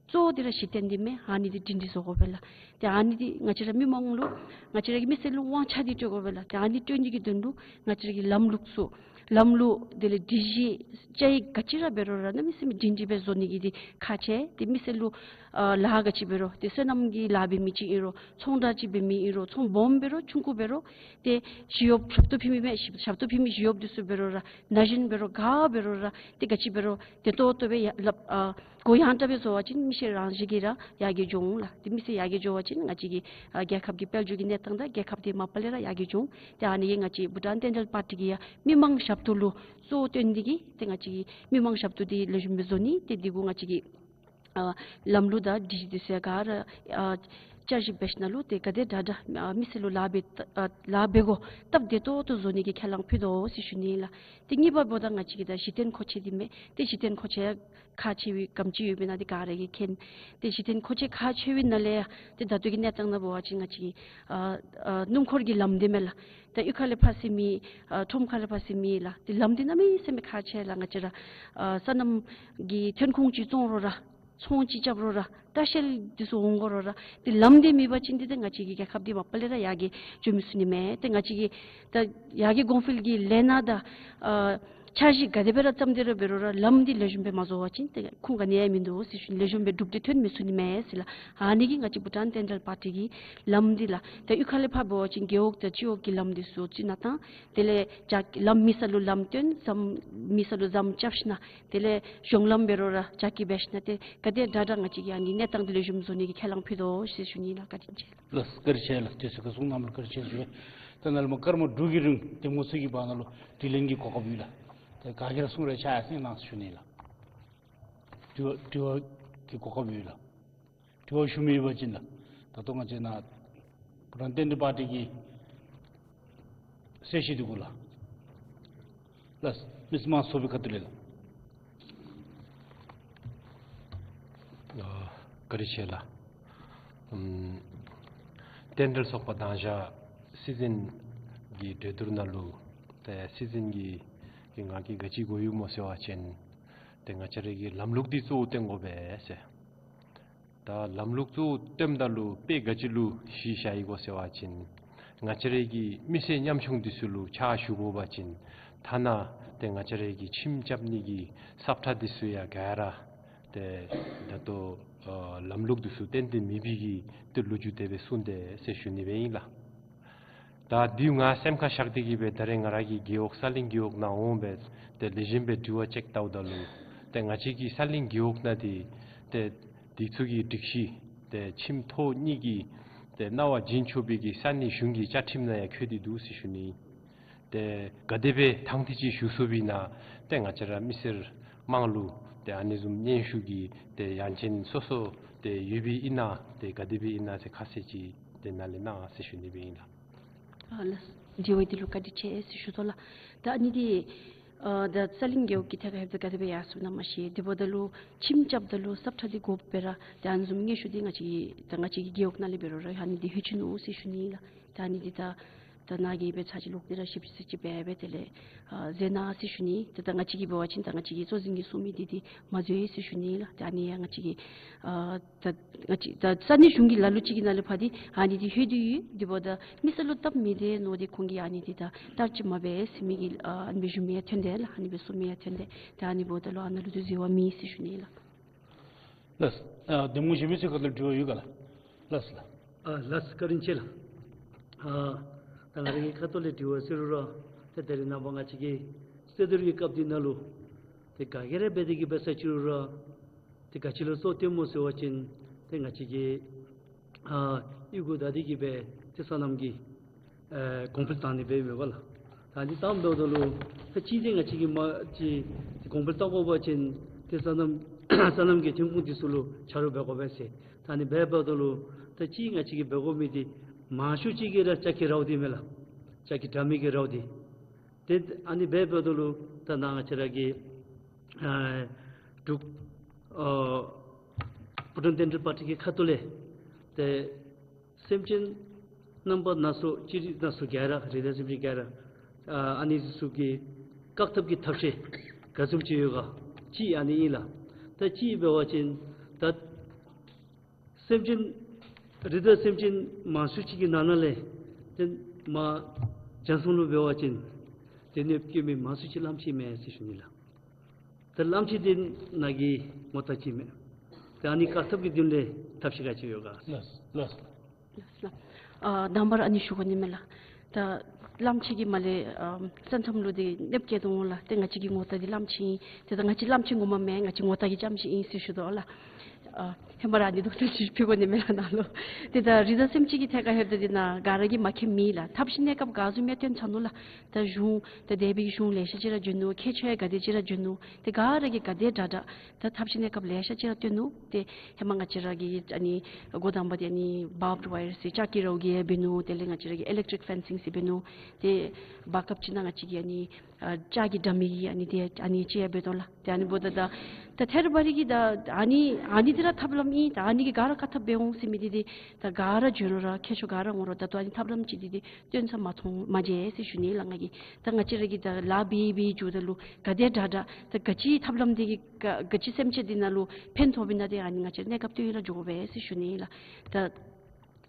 གཙོ་བོ་འདི་ར་གཞི་རྟེན་འདི་མས། ཨ་ནི་འདི་སྒྲིང་སྒྲི་བཟོ་དགོ་པས་ལགས། ཏེ་ཨ་ནི་འདི་ང་བཅས་ར་མི་མང་ལུ་ང་བཅས་ར་གི་མི་སེར་ལུ་དབང་ཆ་འདི་སྤྲོད་དགོ་པས་ལགས། ཏེ་ཨ་ནི་སྤྲོད་ནི་གི་དོན་ལུ་ང་བཅས་ར་གི་ལམ་ལུགས་ཚུ་ལམ་ལུགས་དེ་ལས་སྒྲིག་གཞི་བཅའ་ཡིག་ག་ཅི་ར་འབད་རུང་ར་གནམ་མེད་ས་མེད་སྒྲིང་སྒྲི་སྦེ་བཟོ་ནི་གི་འདི་ཁག་ཆེ། ཏེ་མི་སེར་ལུ་ཨ་ལཱ་ག་ཅི་འབད་རུང་ཏེ་སོ་ནམ་གྱི་ལཱ་འབད་མི་ཅིག་ཨིན་རུང་ཚོང་བསྒྲགས་ཅིག་འབད་མི་ཨིན་རུང་ཚོང་སྦོམ་འབད་རུང་ཆུང་ཀུ་འབད་རུང་ཏེ་ཞི་གཡོགཔ་ཞབས་ཏོག་ཕུལ་མི་མས། ཞབས་ཏོག་ཕུལ་མི་ཞི་གཡོགཔ་འདི་ཚུ་འབད་རུང་ར་ན་གཞོན་འབད་རུང་ག་འབད་རུང་ར་ཏེ་ག་ཅི་འབད་རུང་ཏེ་ཏོག་ཏོ་སྦེ་ཡ་ལགས་ཨ་གུ་ཡངས་དྲགས་སྦེ་བཟོ་བ་ཅིན་མི་སེར་རང་བཞིན་གྱིས་ར་ཡར་རྒྱས་འགྱོ་འོང་ལགས། ཏེ་མི་སེར་ཡར་རྒྱས་འགྱོ་བ་ཅིན་ང་བཅས་ཀྱི་ཨ་རྒྱལ་ཁབ་ཀྱི་དཔལ་འབྱོར་གྱི་གནས་སྟངས་དང་རྒྱལ་ཁབ་འདི་མ་པ་ལས་ར་ཡར་རྒྱས་འགྱོ་འོང་། ཏེ་ཨ་ནི་གིས་ང་བཅས་བྷུ་ཊཱན་བསྟན་འགྲོའི་པར་ཊི་གིས་ཡང་མི་མང་ཞབས་ཏོག་ལུ་གཙོ་བོ་བཏོན་ཏེ་གིས་ཏེ་ང་བཅས་ཀྱི་མི་མང་ཞབས་ཏོག་འདི་ལེགས་ཤོམ་སྦེ་བཟོ་ནི། ཏེ་འདི་གུ་ང་བཅས་ཀྱི་ཨ་ལམ་ལུགས་དང་སྒྲིག་གཞི་འདི་ཚུ་ག་ར་ཨ་བསྐྱར་ཞིབ་འབད་ཞིནམ་ལས་ཏེ་ག་དེ་དྲག་དྲག་ཨ་མི་སེར་ལུ་ལཱ་འབད་ཨ་ལཱ་འབད་དགོ་སྟབས་བདེ་ཏོག་ཏོ་བཟོ་ནི་གི་ཁས་བླངས་ཕུལ་དོ་ཟེར་ཞུ་ནི་ལགས། ཏེ་གཉིས་པ་འབདཝ་ད་ང་བཅས་ཀྱི་ད་གཞི་རྟེན་མཁོ་ཆས་འདི་མས། ཏེ་གཞི་རྟེན་མཁོ་ཆས་ཁག་ཆེ་བའི་ག་དེམ་ཅིག་ཡོདཔ་ཨིན་ན་འདི་ག་ར་གིས་མཁྱེན། ཏེ་གཞི་རྟེན་མཁོ་ཆས་ཁག་ཆེ་བའི་ནང་ལས་ཡང་ཏེ་ད་ལྟོ་གི་གནས་སྟངས་ནང་འབད་བ་ཅིན་ང་བཅས་ཀྱི་ཨ་ཨ་སྣུམ་འཁོར་གྱི་ལམ་འདི་མས་ལགས། ད་གཡུས་ཁ་ལས་ཕར་ཟེར་མི་ཨ་ཁྲོམ་ཁ་ལས་ཕར་ཟེར་མི་ལགས། ཏེ་ལམ་འདི་གནམ་མེད་ས་མེད་ཁག་ཆེ་ལགས། ང་བཅས་ར་ཨ་སོ་ནམ་གྱི་ཐོན་ཁུངས་ཅིག་བཙོང་རུང་ར་ཚོང་ཅིག་རྐྱབ་རུང་ར་ལྟ་བཤལ་འདི་ཚུ་འོང་དགོ་རུང་ར་ཏེ་ལམ་འདི་མེད་པ་ཅིན་ཏེ་ཏེ་ང་བཅས་ཀྱི་རྒྱལ་ཁབ་འདི་མ་པ་ལས་ར་ཡར་རྒྱས་འགྱོ་མི་ཚུགས་ནི་མས། ཏེ་ང་བཅས་ཀྱི་ད་ཡར་རྒྱས་གོང་འཕེལ་གྱི་ལས་སྣ་དང་ཨ་འཆར་གཞི་ག་དེ་སྦེ་ར་བརྩམས་ཏེ་ར་འབད་རུང་ར་ལམ་འདི་ལེགས་ཤོམ་སྦེ་མ་བཟོ་བ་ཅིན་ཏེ་ཁུངས་ག་ནི་ཡང་མིན་འདུག་ཟེར་ཞུ་ནི། ལེགས་ཤོམ་སྦེ་གྲུབ་སྟེ་ཐོན་མི་ཚུགས་ནི་མས་ཟེར་ལགས། ཨ་ནི་གིས་ང་བཅས་བྷུ་ཊཱན་བསྟན་འགྲོའི་པར་ཊི་གིས་ལམ་འདི་ལགས་ད་གཡུས་ཁ་ལས་ཕར་འབད་བ་ཅིན་རྒེད་འོག་དང་སྤྱི་འོག་གི་ལམ་འདི་ཚུ་ཅིག་ནང་ཏང་དེ་ལས་ཅ་ལམ་མེད་ས་ལུ་ལམ་སྟོན། ཟམ་མེད་ས་ལུ་ཟམ་རྐྱབ་ཞིནམ་དེ་ལས་གཞུང་ལམ་འབད་རུང་ར་ཅ་ཀི་འབད་ཞིནམ་ཏེ་ག་དེ་དྲག་དྲག་ང་བཅས་ཀྱིས་ཨ་ནི་གནས་སྟངས་འདི་ལེགས་ཤོམ་བཟོ་ནི་གི་ཁས་བླངས་ཕུལ་དོ་ཟེར་ཞུ་ནི་ལགས། བཀའ་དྲིན་ཆེ་ལགས། ལགས་བཀའ་དྲིན་ཆེ་ལགས། དེ་ཚུ་ག་གསུང་གནངམ་ལུ་བཀའ་དྲིན་ཆེ་ཞུ། ད་ནཱ་ལས་མར་སྐར་མ་དྲུག་གི་རིང་ཏེ་མོ་ཚུ་གི་བར་ན་ལུ་དྲི་ལན་གྱི་གོ་སྐབས་ཡོད་ལགས། ཏེ་ག་གིས་ར་གསུང་རེ་ཆ་ཡང་གསན་གནང་ཟེར་ཞུ་ནི་ལགས། དྲི་བ་དྲི་བ་གི་གོ་སྐབས་ཡོད་ལགས། དྲི་བ་ཞུ་མི་ཡོད་པ་ཅིན་ལགས། ད་ལྟོ་ང་བཅས་ནཱ་བྷུ་ཊཱན་བསྟན་འགྲོའི་པར་ཊི་གི་གསལ་བཤད་འདི་གུ་ལགས། ལགས་མི་སེར་དམངས་ཚོགས་པའི་ཁ་ཐུག་ལས་ལགས། ཨ་བཀའ་དྲིན་ཆེ་ལགས། ཨམ་རྟེན་འབྲེལ་ཚོགས་པ་དང་ཞག་སྲིད་འཛིན་གྱི་གྲོས་བསྡུར་ནང་ལུ་ཏེ་སྲིད་འཛིན་གྱིས་གི་ང་གིས་ག་ཅི་གོ་ཡོདཔ་སྨོ་ཟེར་བ་ཅིན་ཏེ་ང་བཅས་ར་གི་ལམ་ལུགས་འདི་གཙོ་བོ་བཏོན་དགོ་པས་ཟེར། ད་ལམ་ལུགས་གཙོ་བོ་བཏོནམ་ད་ལུ་དཔེ་ག་ཅི་ལུ་གཞི་བཞག་ཡི་གོ་ཟེར་བ་ཅིན་ང་བཅས་ར་གི་མི་སེར་ཉམ་ཆུང་འདི་ཚུ་ལུ་ཕྱག་ཞུ་དགོ་པ་ཅིན་ཐ་ན་ཏེ་ང་བཅས་ར་གི་ཁྱིམ་རྐྱབ་ནི་གི་སབ་ཁྲ་འདི་ཚུ་ཡང་ག་ར་ཏེ་ད་ལྟོ་ཨ་ལམ་ལུགས་འདི་ཚུ་བརྟན་ཏེ་མེད་པའི་གི་ཏེ་ལོ་རྒྱུས་དེ་སྦེ་གསུངས་ཏེ་ཟེར་ཞུ་ནི་སྦེ་ཨིན་ལགས། ད་འདི་ང་སེམས་ཁར་བཞག་སྟེ་གི་སྦེ་ད་རེས་ང་ར་གི་རྒེད་འོག་ས་གླིང་རྒེད་འོག་ནང་འོང་སྦེ་ཏེ་ལེགས་ཤོམ་སྦེ་དྲི་བ་ཅིག་བལྟཝ་ད་ལུ་ཏེ་ང་བཅས་ཀྱི་ས་གླིང་རྒེད་འོག་ནང་འདི་ཏེ་འདི་ཚུ་གི་སྒྲིག་གཞི་ཏེ་ཁྱིམ་ཐོག་གཉིས་ཀྱི་ཏེ་གནང་བ་བྱིན་ཆོག་པའི་གི་ས་གནས་གཞུང་གི་བཅའ་ཁྲིམས་ནང་ཡང་འཁོད་དེ་འདུག་ཟེར་ཞུ་ནི། ཏེ་ག་དེ་སྦེ་དང་འདོད་ཅིག་ཞུ་ཚུགས་པའི་ནང་ཏེ་ང་བཅས་ར་མི་སེར་དམངས་ལུ་ཏེ་ཨ་ནི་བཟུམ་སྙན་ཞུ་གི་ཏེ་ཡང་ཅིན་སོ་སོ་ཏེ་ཡོད་པའི་ཨིན་ན་ཏེ་ག་དེ་སྦེ་ཨིན་ན་ཟེར་ཁ་གསལ་ཅིག་ཏེ་ནཱ་ལས་གནང་ཟེར་ཞུ་ནི་སྦེ་ཨིན་ལགས། ཨ་ལགས། དྲི་བ་འདི་ལུ་བཀའ་དྲིན་ཆེ་ཟེར་ཞུ་དོ་ལགས། ད་ཨ་ནི་འདི་ཨ་ད་ས་གླིང་རྒེད་འོག་གི་ཐད་ཁར་ལྷོདཔ་ད་ག་དེ་སྦེ་ཡར་སོང་ན་མ་ཤེས། དེ་འབདཝ་ད་ལུ་ཁྱིམ་རྐྱབ་ད་ལུ་སབ་ཁྲ་འདི་དགོཔ་སྦེ་ར་ད་ཨ་ནི་བཟུམ་སྙན་ཞུ་འདི་ང་བཅས་ཀྱི་ད་ང་བཅས་ཀྱི་རྒེད་འོག་ནང་ལས་འབད་རུང་ར་ཨ་ནི་འདི་ལྷོད་ཅི་ནུག་ཟེར་ཞུ་ནི་ལགས། ད་ཨ་ནི་འདི་ད་ད་ནཱ་གིས་སྦེ་ཚར་ཅིག་ལོག་སྟེ་ར་ཞིབ་ཅིག་འབད་སྦེ་དེ་ལས་ཨ་མཛད་གནང་ཟེར་ཞུ་ནི། ད་ད་ང་བཅས་ཀྱིས་འབད་བ་ཅིན་ད་ང་བཅས་ཀྱི་གཙོ་འཛིན་གྱིས་གསུངས་མི་འདི་འདི་མ་འཛོལ་ཟེར་ཞུ་ནི་ལགས། ད་ཨ་ནི་ཡང་ང་བཅས་ཀྱིས་ཨ་ད་ང་བཅས་ད་ས་གནས་གཞུང་གི་ལ་ལུ་ཅིག་གི་ནང་ལས་ཕར་འདི་ཨ་ནི་འདི་ལྷོད་དེ་ཡོད། དེ་འབདཝ་ད་མི་སེར་ལུ་སྟབས་མི་བདེ་མནོ་སྟེ་ཁོང་གིས་ཨ་ནི་འདི་ད་བསྟར་ཅིག་མ་འབད་ཟེར་མི་གི་ཨ་ཨ་ནི་སྦེ་ཞུ་མི་ཡང་ཐོན་དེས་ལགས། ཨ་ནི་སྦེ་གསུང་མི་ཡང་ཐོན་དེས། ད་ཨ་ནི་འབདཝ་ད་ལུ་ཨ་ནཱ་ལུ་འདི་འཛོལ་བ་མེད་ཟེར་ཞུ་ནི་ལགས། ལགས། ཨ་གདམ་ངོ་གཞན་མི་ཚུ་ཁ་ཐུག་ལས་དྲི་བ་ཡོད་ག་ལགས། ལགས་ལགས། ཨ་ལགས་བཀའ་དྲིན་ཆེ་ལགས། ཨ་ད་ང་རའི་ཁ་ཐུག་ལས་དྲི་བ་ཟེར་རུང་ར་ད་ད་རེས་ནངས་པ་ང་བཅས་ཀྱི་རྩོད་བསྡུར་གྱི་སྐབས་འདི་ནང་ལུ་ཏེ་ག་གིས་ར་འབད་དེ་གི་འབད་ས་ཅི་རུང་ར་ཏེ་ག་ཅི་ལུ་གཙོ་བོ་བཏོནམ་སྨོ་ཟེར་བ་ཅིན་ཏེ་ང་བཅས་ཀྱི་ཨ་གཡུས་སྒོ་བདའ་སྟེ་གི་སྦེ་ཏེ་སོ་ནམ་གྱི་ཨ་གོང་འཕེལ་བཏང་ནི་འབད་མེན་པ་ལགས། ད་འདི་བཏངམ་ད་ལུ་ད་ཅི་ཏེ་ང་བཅས་ཀྱིས་མ་ཅིག་གོང་འཕེལ་བཏང་དགོ་པ་ཅིན་ཏེ་སོ་ནམ་སོ་ནམ་གྱི་ཐོན་ཁུངས་འདི་ཚུ་ལུ་ཆ་རོགས་འབད་དགོ་པས་ཟེར། ད་ཨ་ནི་འབདཝ་ད་ལུ་ད་ཅི་ང་བཅས་ཀྱིས་འབད་དགོ་མི་འདི་མང་ཤོས་ཅིག་གིས་ར་ཅ་ཀི་རཝ་འདི་མས་ལགས། ཅ་ཀི་དྲ་མིག་གི་རཝ་འདི། ཏེ་ཨ་ནི་འབདཝ་ད་ལུ་ད་ནཱ་ང་བཅས་ར་གི་ཨ་འབྲུག་ཨ་བྷུ་ཊཱན་བསྟན་འགྲོའི་པར་ཊི་གི་ཁ་ཐུག་ལས་ཏེ་སེམས་ཅན་རྣམ་པ་སྣ་ཚོགས་ཅི་རིགས་སྣ་ཚོགས་ག་ར་རི་དྭགས་སེམས་ཅན་ག་ར་ཨ་ཨ་ནི་ཚུ་གི་བཀག་ཐབས་ཀྱི་ཐབས་ཤེས་ག་བཟུམ་ཅིག་ཡོད་ག། གཅིག་ཨ་ནི་ཨིན་ལགས། ད་གཅིག་འབད་བ་ཅིན་ད་ སེམས་ཅན་རི་དྭགས་སེམས་ཅན་མང་སུ་ཅིག་གི་ནང་ན་ལས་ཏེ་མར་བྱང་སེམས་ལུ་འབད་བ་ཅིན་ཏེ་གནོདཔ་བཀལ་མི་མང་སུ་ཅིག་གླངམོ་ཆེ་མས་ཟེར་ཞུ་ནི་ལགས། ཏེ་གླངམོ་ཆེ་འདི་ནཱ་གིས་ངོ་རྟགས་ཅིག་མས། ཏེ་ཨ་ནི་བཀག་ཐབས་ཀྱི་དོན་ལས་ཐབས་ཤེས་ག་ཅི་ཡོད་ག་ཟེར། ལགས་ལགས། ལགས་ལགས། ཨ་དང་པ་ར་ཨ་ནི་ཞུ་དགོ་ནི་མས་ལགས། ད་གླངམོ་ཆེ་གིས་མར་ལས་ཨ་བྱང་སེམས་ལུ་ཏེ་གནོདཔ་བཀལ་དོ་འོང་ལགས། ཏེ་ང་བཅས་ཀྱི་ངོ་རྟགས་འདི་གླངམོ་ཆེ་ཨིན། ཏེ་ད་ང་བཅས་གླངམོ་ཆེ་ངོ་མ་མེན། ང་བཅས་ངོ་རྟགས་ཀྱི་རྐྱངམ་ཅིག་ཨིན་ཟེར་ཞུ་དོ་ལགས། ཨ་ཧེ་མ་ར་ཨ་ནི་དོགས་གནད་ཅིག་ཕུལ་དགོ་ནི་མས་ལགས་ནཱ་ལུ། ཏེ་ད་རི་དྭགས་སེམས་ཅན་གྱི་ཐད་ཁར་ལྷོདཔ་ད་འདི་ནཱ་ག་ར་གིས་མ་མཁྱེནམ་མེད་ལགས། ཐབས་ཤེས་གནས་སྐབས་ག་བཟུམ་ཡང་སྟོན་ཚར་ནུག་ལགས། ད་གཞུང་ད་འདས་པའི་གཞུང་ལེ་ཤ་ཅིག་ར་བྱོན་ནུག། ཁྱད་ཆོས་ཡང་ག་དེ་ཅིག་ར་བྱོན་ནུག། ཏེ་ག་ར་གིས་ག་དེ་དྲག་དྲག་ད་ཐབས་ཤེས་གནས་སྐབས་ལེ་ཤ་ཅིག་ར་སྟོན་ནུག། ཏེ་ཧེ་མ་ང་བཅས་ར་གིས་ཨ་ནི་འགོ་དང་པ་འདི་ཨ་ནི་barbed wire ཟེར་ལྕགས་ཀྱི་རཝ་གིས་འབད་ནུག། དེ་ལས་ང་བཅས་ར་གིས་electric fencing ཟེར་འབད་ནུག། ཏེ་བར་སྐབས་ཅིག་ནང་ང་བཅས་ཀྱིས་ཨ་ནི་ཨ་ལྕགས་ཀྱི་དྲ་མིག་གི་ཨ་ནི་འདི་ཨ་ནི་ཅིག་ཡང་འབད་དོ་ལགས། ཏེ་ཨ་ནི་འབདཝ་ད་ད་ད་ཐད་རི་བ་རི་གིས་ད་ཨ་ནི་ཨ་ནི་འདི་ར་ཐབས་ལམ་ཨིན། ད་ཨ་ནི་གིས་ག་ར་བཀག་ཐབས་འབད་འོང་ཟེར་མི་འདི་འདི་ད་ག་ར་བྱོན་རུང་ར་ཁྱད་ཆོས་ག་ར་འོང་རུང་ད་ལྟོ་ཨ་ནི་ཐབས་ལམ་ཅིག་འདི་འདི་སྟོན་ས་མ་མཐོང་མ་མཇལ་ཟེར་ཞུ་ནི་ལགས་ང་གིས། ད་ང་བཅས་ར་གིས་ད་ལཱ་འབད་འབད་འགྱོཝ་ད་ལུ་ག་དེ་དྲག་དྲག་ད་ག་ཅི་ཐབས་ལམ་འདི་གིས་ག་ག་ཅི་སེམས་ཅན་འདི་ནང་ལུ་ཕན་ཐོགས་པས་ན་ཏེ་ཨ་ནི་ང་བཅས་གནས་སྐབས་བསྟུན་ལ་འགྱོ་དགོ་པས་ཟེར་ཞུ་ནི་ལགས། ད་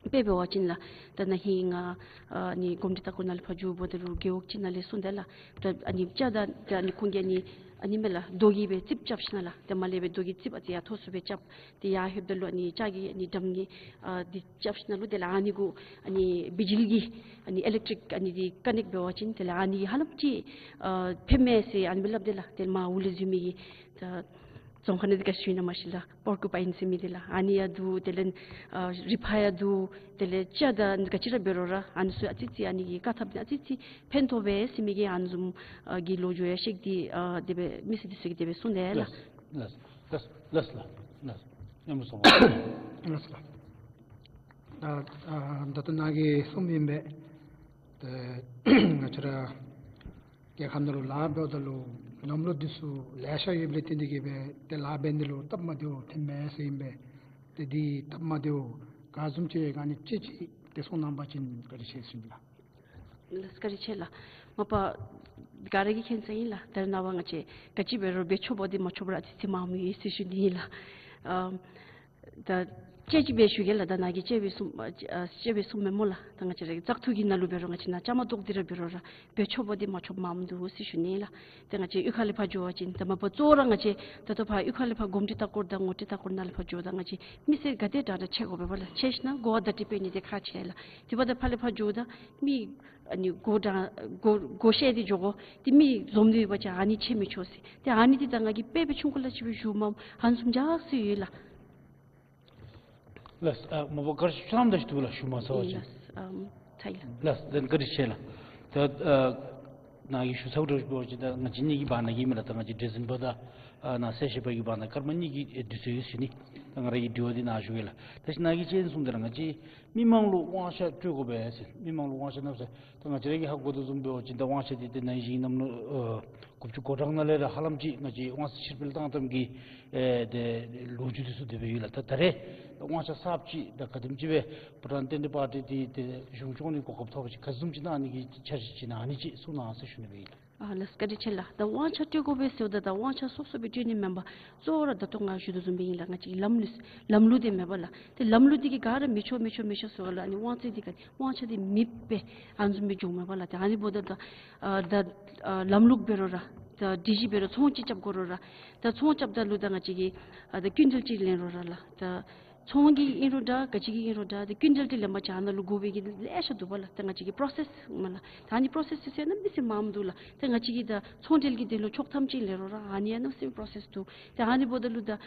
དཔེ་འབད་བ་ཅིན་ལགས། ད་ན་ཧིང་ང་ཨ་ནི་གོམས་འདྲིས་ལྟ་སྐོར་ནང་ལས་ཕར་འགྱོཝ་ད་ལུ་རྒེད་འོག་ཅིག་ནང་ལས་གསུངས་ཏེ་ལགས། ད་ཨ་ནི་ལྕགས་དང་ད་ཨ་ནི་ཁོང་གིས་ཨ་ནི་ཨ་ནི་མས་ལགས། རྡོ་གིས་སྦེ་རྩིགཔ་རྐྱབ་ཞིན་ན་ལགས། ཏེ་མར་ལས་སྦེ་རྡོ་གི་རྩིགཔ་ཨ་ཙི་ཡར་མཐོ་སུ་སྦེ་རྐྱབ། ཏེ་ཡར་ལྷོདཔ་ད་ལུ་ཨ་ནི་ལྕགས་ཀྱི་ཨ་ནི་དྲ་མིག་ཨ་འདི་རྐྱབ་ཞིན་ན་ལུ་དེ་ལས་ཨ་ནི་གུ་ཨ་ནི་བི་ཇི་ལི་གི་ཨ་ནི་ཨི་ལེག་ཊིག་ཨ་ནི་འདི་ཀ་ནེགཊ་འབད་བ་ཅིན་དེ་ལས་ཨ་ནི་ཧ་ལམ་ཅིག་ཨ་ཕནམ་མས་ཟེར་ཨ་ནི་སྦེ་སླབ་དེས་ལགས། དེ་ལས་མར་འོག་ལས་འཛུལ་མི་གི་ད་རྫོང་ཁ་ནང་འདི་ག་ཅི་ཞུ་ནི་མ་ཤེས་ལགས། པོར་ཀུ་པའིན་ཟེར་མི་འདི་ལགས། ཨ་ནི་ཡང་འདུག། དེ་ལས་ཨ་རི་ཕག་ཡང་འདུག། དེ་ལས་ལྕགས་དང་ག་ཅི་ར་འབད་རུང་ར་ཨ་ནི་ཚུ་ཨ་ཙི་ཙི་ཨ་ནི་གིས་བཀག་ཐབས་འདི་ཨ་ཙི་ཙི་ཕན་ཐོགས་པས་ཟེར་མི་གི་ཨ་ནི་བཟུམ་ཨ་གི་ལོ་རྒྱུས་ཡང་བཤད་དེ་ཨ་དེ་སྦེ་མི་སེར་འདི་ཚུ་གིས་དེ་སྦེ་གསུངས་དེས་ལགས། ལགས་ལགས་ལགས་ལགས་ལགས། ཡ་མོ་སོང་བ། ལགས་ལགས། ད་ཨ་ད་ལྟོ་ནཱ་གིས་གསུངམ་ཨིན་པས། ཏེ་ང་བཅས་ར་རྒྱལ་ཁབ་ནང་ལུ་ལཱ་འབདཝ་ད་ལུ་ལམ་ལུགས་འདི་ཚུ་ལེ་ཤ་ཡོདཔ་ལས་བརྟེན་ཏེ་གིས་སྦེ་ཏེ་ལཱ་འབད་ནི་ལུ་སྟབས་མ་བདེཝ་ཐོནམ་མས་ཟེར་ཨིན་པས། ཏེ་འདི་སྟབས་མ་བདེཝ་ག་བཟུམ་ཅིག་ཡོད་ག་ཨ་ནི་དཔྱེ་ཅིག་ཏེ་གསུང་གནང་བ་ཅིན་བཀའ་དྲིན་ཆེ་ཟེར་ཞུ་ནི་ལགས། ལགས་བཀའ་དྲིན་ཆེ་ལགས། མ་པ་ག་ར་གིས་མཁྱེན་ས་ཨིན་ལགས། ད་རེས་ནངས་པ་ང་བཅས་ག་ཅི་འབད་རུང་འབད་ཆོགཔ་འདི་མ་ཆོགཔ་ར་ཨ་ཙི་ཙི་མངམ་ཡོད་ཟེར་ཞུ་ནི་ཨིན་ལགས། ཨ་ད་དཔྱེ་ཅིག་སྦེ་ཞུ་གེ་ལགས། ད་ནཱ་གིས་དཔྱེ་སྦེ་གསུངས་ཨ་དཔྱེ་སྦེ་གསུངམ་མས་སྨོ་ལགས། ད་ང་བཅས་ར་གི་བཙག་འཐུ་གི་ནང་ལུ་འབད་རུང་ང་བཅས་ནཱ་བཅའ་མར་གཏོགས་ཏེ་ར་འབད་རུང་ར་འབད་ཆོགཔ་འདི་མ་ཆོགཔ་མངམ་འདུག་ཟེར་ཞུ་ནི་ལགས། ཏེ་ང་བཅས་གཡུས་ཁ་ལས་ཕར་འགྱོ་བ་ཅིན་ད་མ་པ་གཙོ་བོ་ར་ང་བཅས་ད་ལྟོ་ཕར་གཡུས་ཁ་ལས་ཕར་གོམས་འདྲིས་ལྟ་སྐོར་དང་ངོ་སྤྲོད་ལྟ་སྐོར་ནང་ལས་ཕར་འགྱོཝ་ད་ང་བཅས་མི་སེར་ག་དེ་དྲག་དྲག་ཕྱད་དགོ་པས་པ་ལགས། ཕྱད་ཞིན་ན་གོ་བ་བརྡ་སྤྲོད་འབད་ནི་འདི་ཁག་ཆེ་ལགས། དེ་འབདཝ་ད་ཕར་ལས་ཕར་འགྱོཝ་ད་མི་ཨ་ནི་གོ་དྲག་གོ་གོ་ཤེས་ཏེ་འགྱོ་དགོ། ཏེ་མི་འཛོམས་ཏེ་ཡོད་པ་ཅིན་ཨ་ནི་ཕྱད་མི་ཆོག་ཟེར། ཏེ་ཨ་ནི་འདི་ད་ང་གིས་དཔེ་སྦེ་ཆུང་ཀུ་ལས་ཅིག་སྦེ་ཞུཝ་མས། ཨ་ནི་བཟུམ་འཇའ་ཟེར་ཡོད་ལགས། ལགས། ཨ་མ་པ་བཀའ་དྲིན་ཆེ་ལགས། ད་ཞུ་ཚརཝ་ཨིན་ལགས། ཨམ་ཚར་ཡི་ལགས། ལགས། ད་བཀའ་དྲིན་ཆེ་ལགས། ད་ཨ་ནཱ་གིས་ཞུ་ཚརཝ་འདྲཝ་ཅིག་འབད་བ་ཅིན་ད་ང་བཅས་གཉིས་ཀྱི་བར་ན་གི་མས་ལགས། ད་ང་བཅས་ཌི་སེམ་བར་དང་ཨ་ནཱ་གསལ་བཤད་པ་གི་བར་ན་སྐར་མ་གཉིས་ཀྱི་དུས་ཚོད་ཡོད་ཟེར་ཞུ་ནི། ད་ང་ར་གི་དྲི་བ་འདི་ནཱ་ཞུ་གེ་ལགས། ད་ཅི་ནཱ་གིས་ཅི་ཨིན་གསུངས་ཏེ་ལགས། ང་བཅས་མི་མང་ལུ་དབང་ཆ་སྤྲོད་དགོ་པས་ཟེར། མི་མང་ལུ་དབང་ཆ་གནམ་མེད་ས་མེད། ད་ང་བཅས་ར་གིས་ཧ་གོ་དོ་བཟུམ་འབད་བ་ཅིན་ད་དབང་ཆ་འདི་ཏེ་ན་ཧིང་གནམ་ལོ་ཨ་དགུ་བཅུ་གོ་གྲངས་ནང་ལས་ར་ཧ་ལམ་ཅིག་ང་བཅས་དབང་ཚད་ཕྱིར་སྤེལ་བཏང་བཏངམ་གི་ཨེ་ཏེ་ལོ་རྒྱུས་འདི་ཚུ་དེ་སྦེ་ཡོད་ལགས། ད་ད་རེས་དབང་ཆ་གསརཔ་ཅིག་ད་ག་དེམ་ཅིག་སྦེ་བྷུ་ཊཱན་བསྟན་འཛིན་པར་ཊི་འདི་ཏེ་གཞུང་སྐྱོང་ནི་གོ་སྐབས་ཐོབ་པ་ཅིན་ག་བཟུམ་ཅིག་ནང་ཨ་ནི་གི་འཆར་གཞི་ཅིག་ནང་ཨ་ནི་ཅིག་གསུང་གནང་ཟེར་ཞུ་ནི་སྦེ་ཨིན། ཨ་ལགས་བཀའ་དྲིན་ཆེ་ལགས། ད་དབང་ཆ་སྤྲོད་དགོ་པས་ཟེརཝ་ད་ད་དབང་ཆ་སོ་སོ་སྦེ་སྤྲོད་ནི་མེན་པར་གཙོ་བོ་ར་ད་ལྟོ་ང་ཞུ་དོ་བཟུམ་སྦེ་ཨིན་ལགས། ང་བཅས་ལམ་ལུགས་ལམ་ལུགས་འདི་མེན་པ་ལགས། ཏེ་ལམ་ལུགས་འདི་གིས་ག་ར་མི་ཆོག་མི་ཆོག་མི་ཆོག་ཟེར་བ་ལགས། ཨ་ནི་དབང་ཚད་འདི་ག་དབང་ཆ་འདི་མེདཔ་སྦེ་ཨ་ནི་བཟུམ་སྦེ་འགྱོཝ་མས་པ་ལགས། ཏེ་ཨ་ནི་འབདཝ་ད་ད་ཨ་ད་ཨ་ལམ་ལུགས་འབད་རུང་ར་ད་སྒྲིག་གཞི་འབད་རུང་ཚོང་ཅིག་རྐྱབ་དགོ་རུང་ར་ད་ཚོང་རྐྱབ་ད་ལུ་ད་ང་བཅས་ཀྱིས་ཨ་ད་ཀུན་ཊལ་ཅིག་ལེན་རུང་ར་ལགས། ད་ཚོང་གི་ཨིན་རུང་འདྲ་ག་ཅི་གི་ཨིན་རུང་འདྲ་ཏེ་ཀུན་ཊལ་འདི་ལེན་པ་ཅིན་ཨ་ནཱ་ལུ་དགོ་པའི་གི་ལེ་ཤ་འདུག་པ་ལགས། ད་ང་བཅས་ཀྱི་པྲོ་སེསི་མས་ལགས། ད་ཨ་ནི་པྲོ་སེསི་འདི་ཚུ་ཡང་གནམ་མེད་ས་མེད་མངམ་འདུག་ལགས། ད་ང་བཅས་ཀྱིས་ད་ཚོང་འབྲེལ་གྱི་དོན་ལུ་ཆོག་ཐམ་ཅིག་ལེན་རུང་ར་ཨ་ནི་ཡང་གནམ་མེད་ས་མེད་པྲོ་སེསི་འདུག། ད་ཨ་ནི་འབདཝ་ད་ལུ་ད་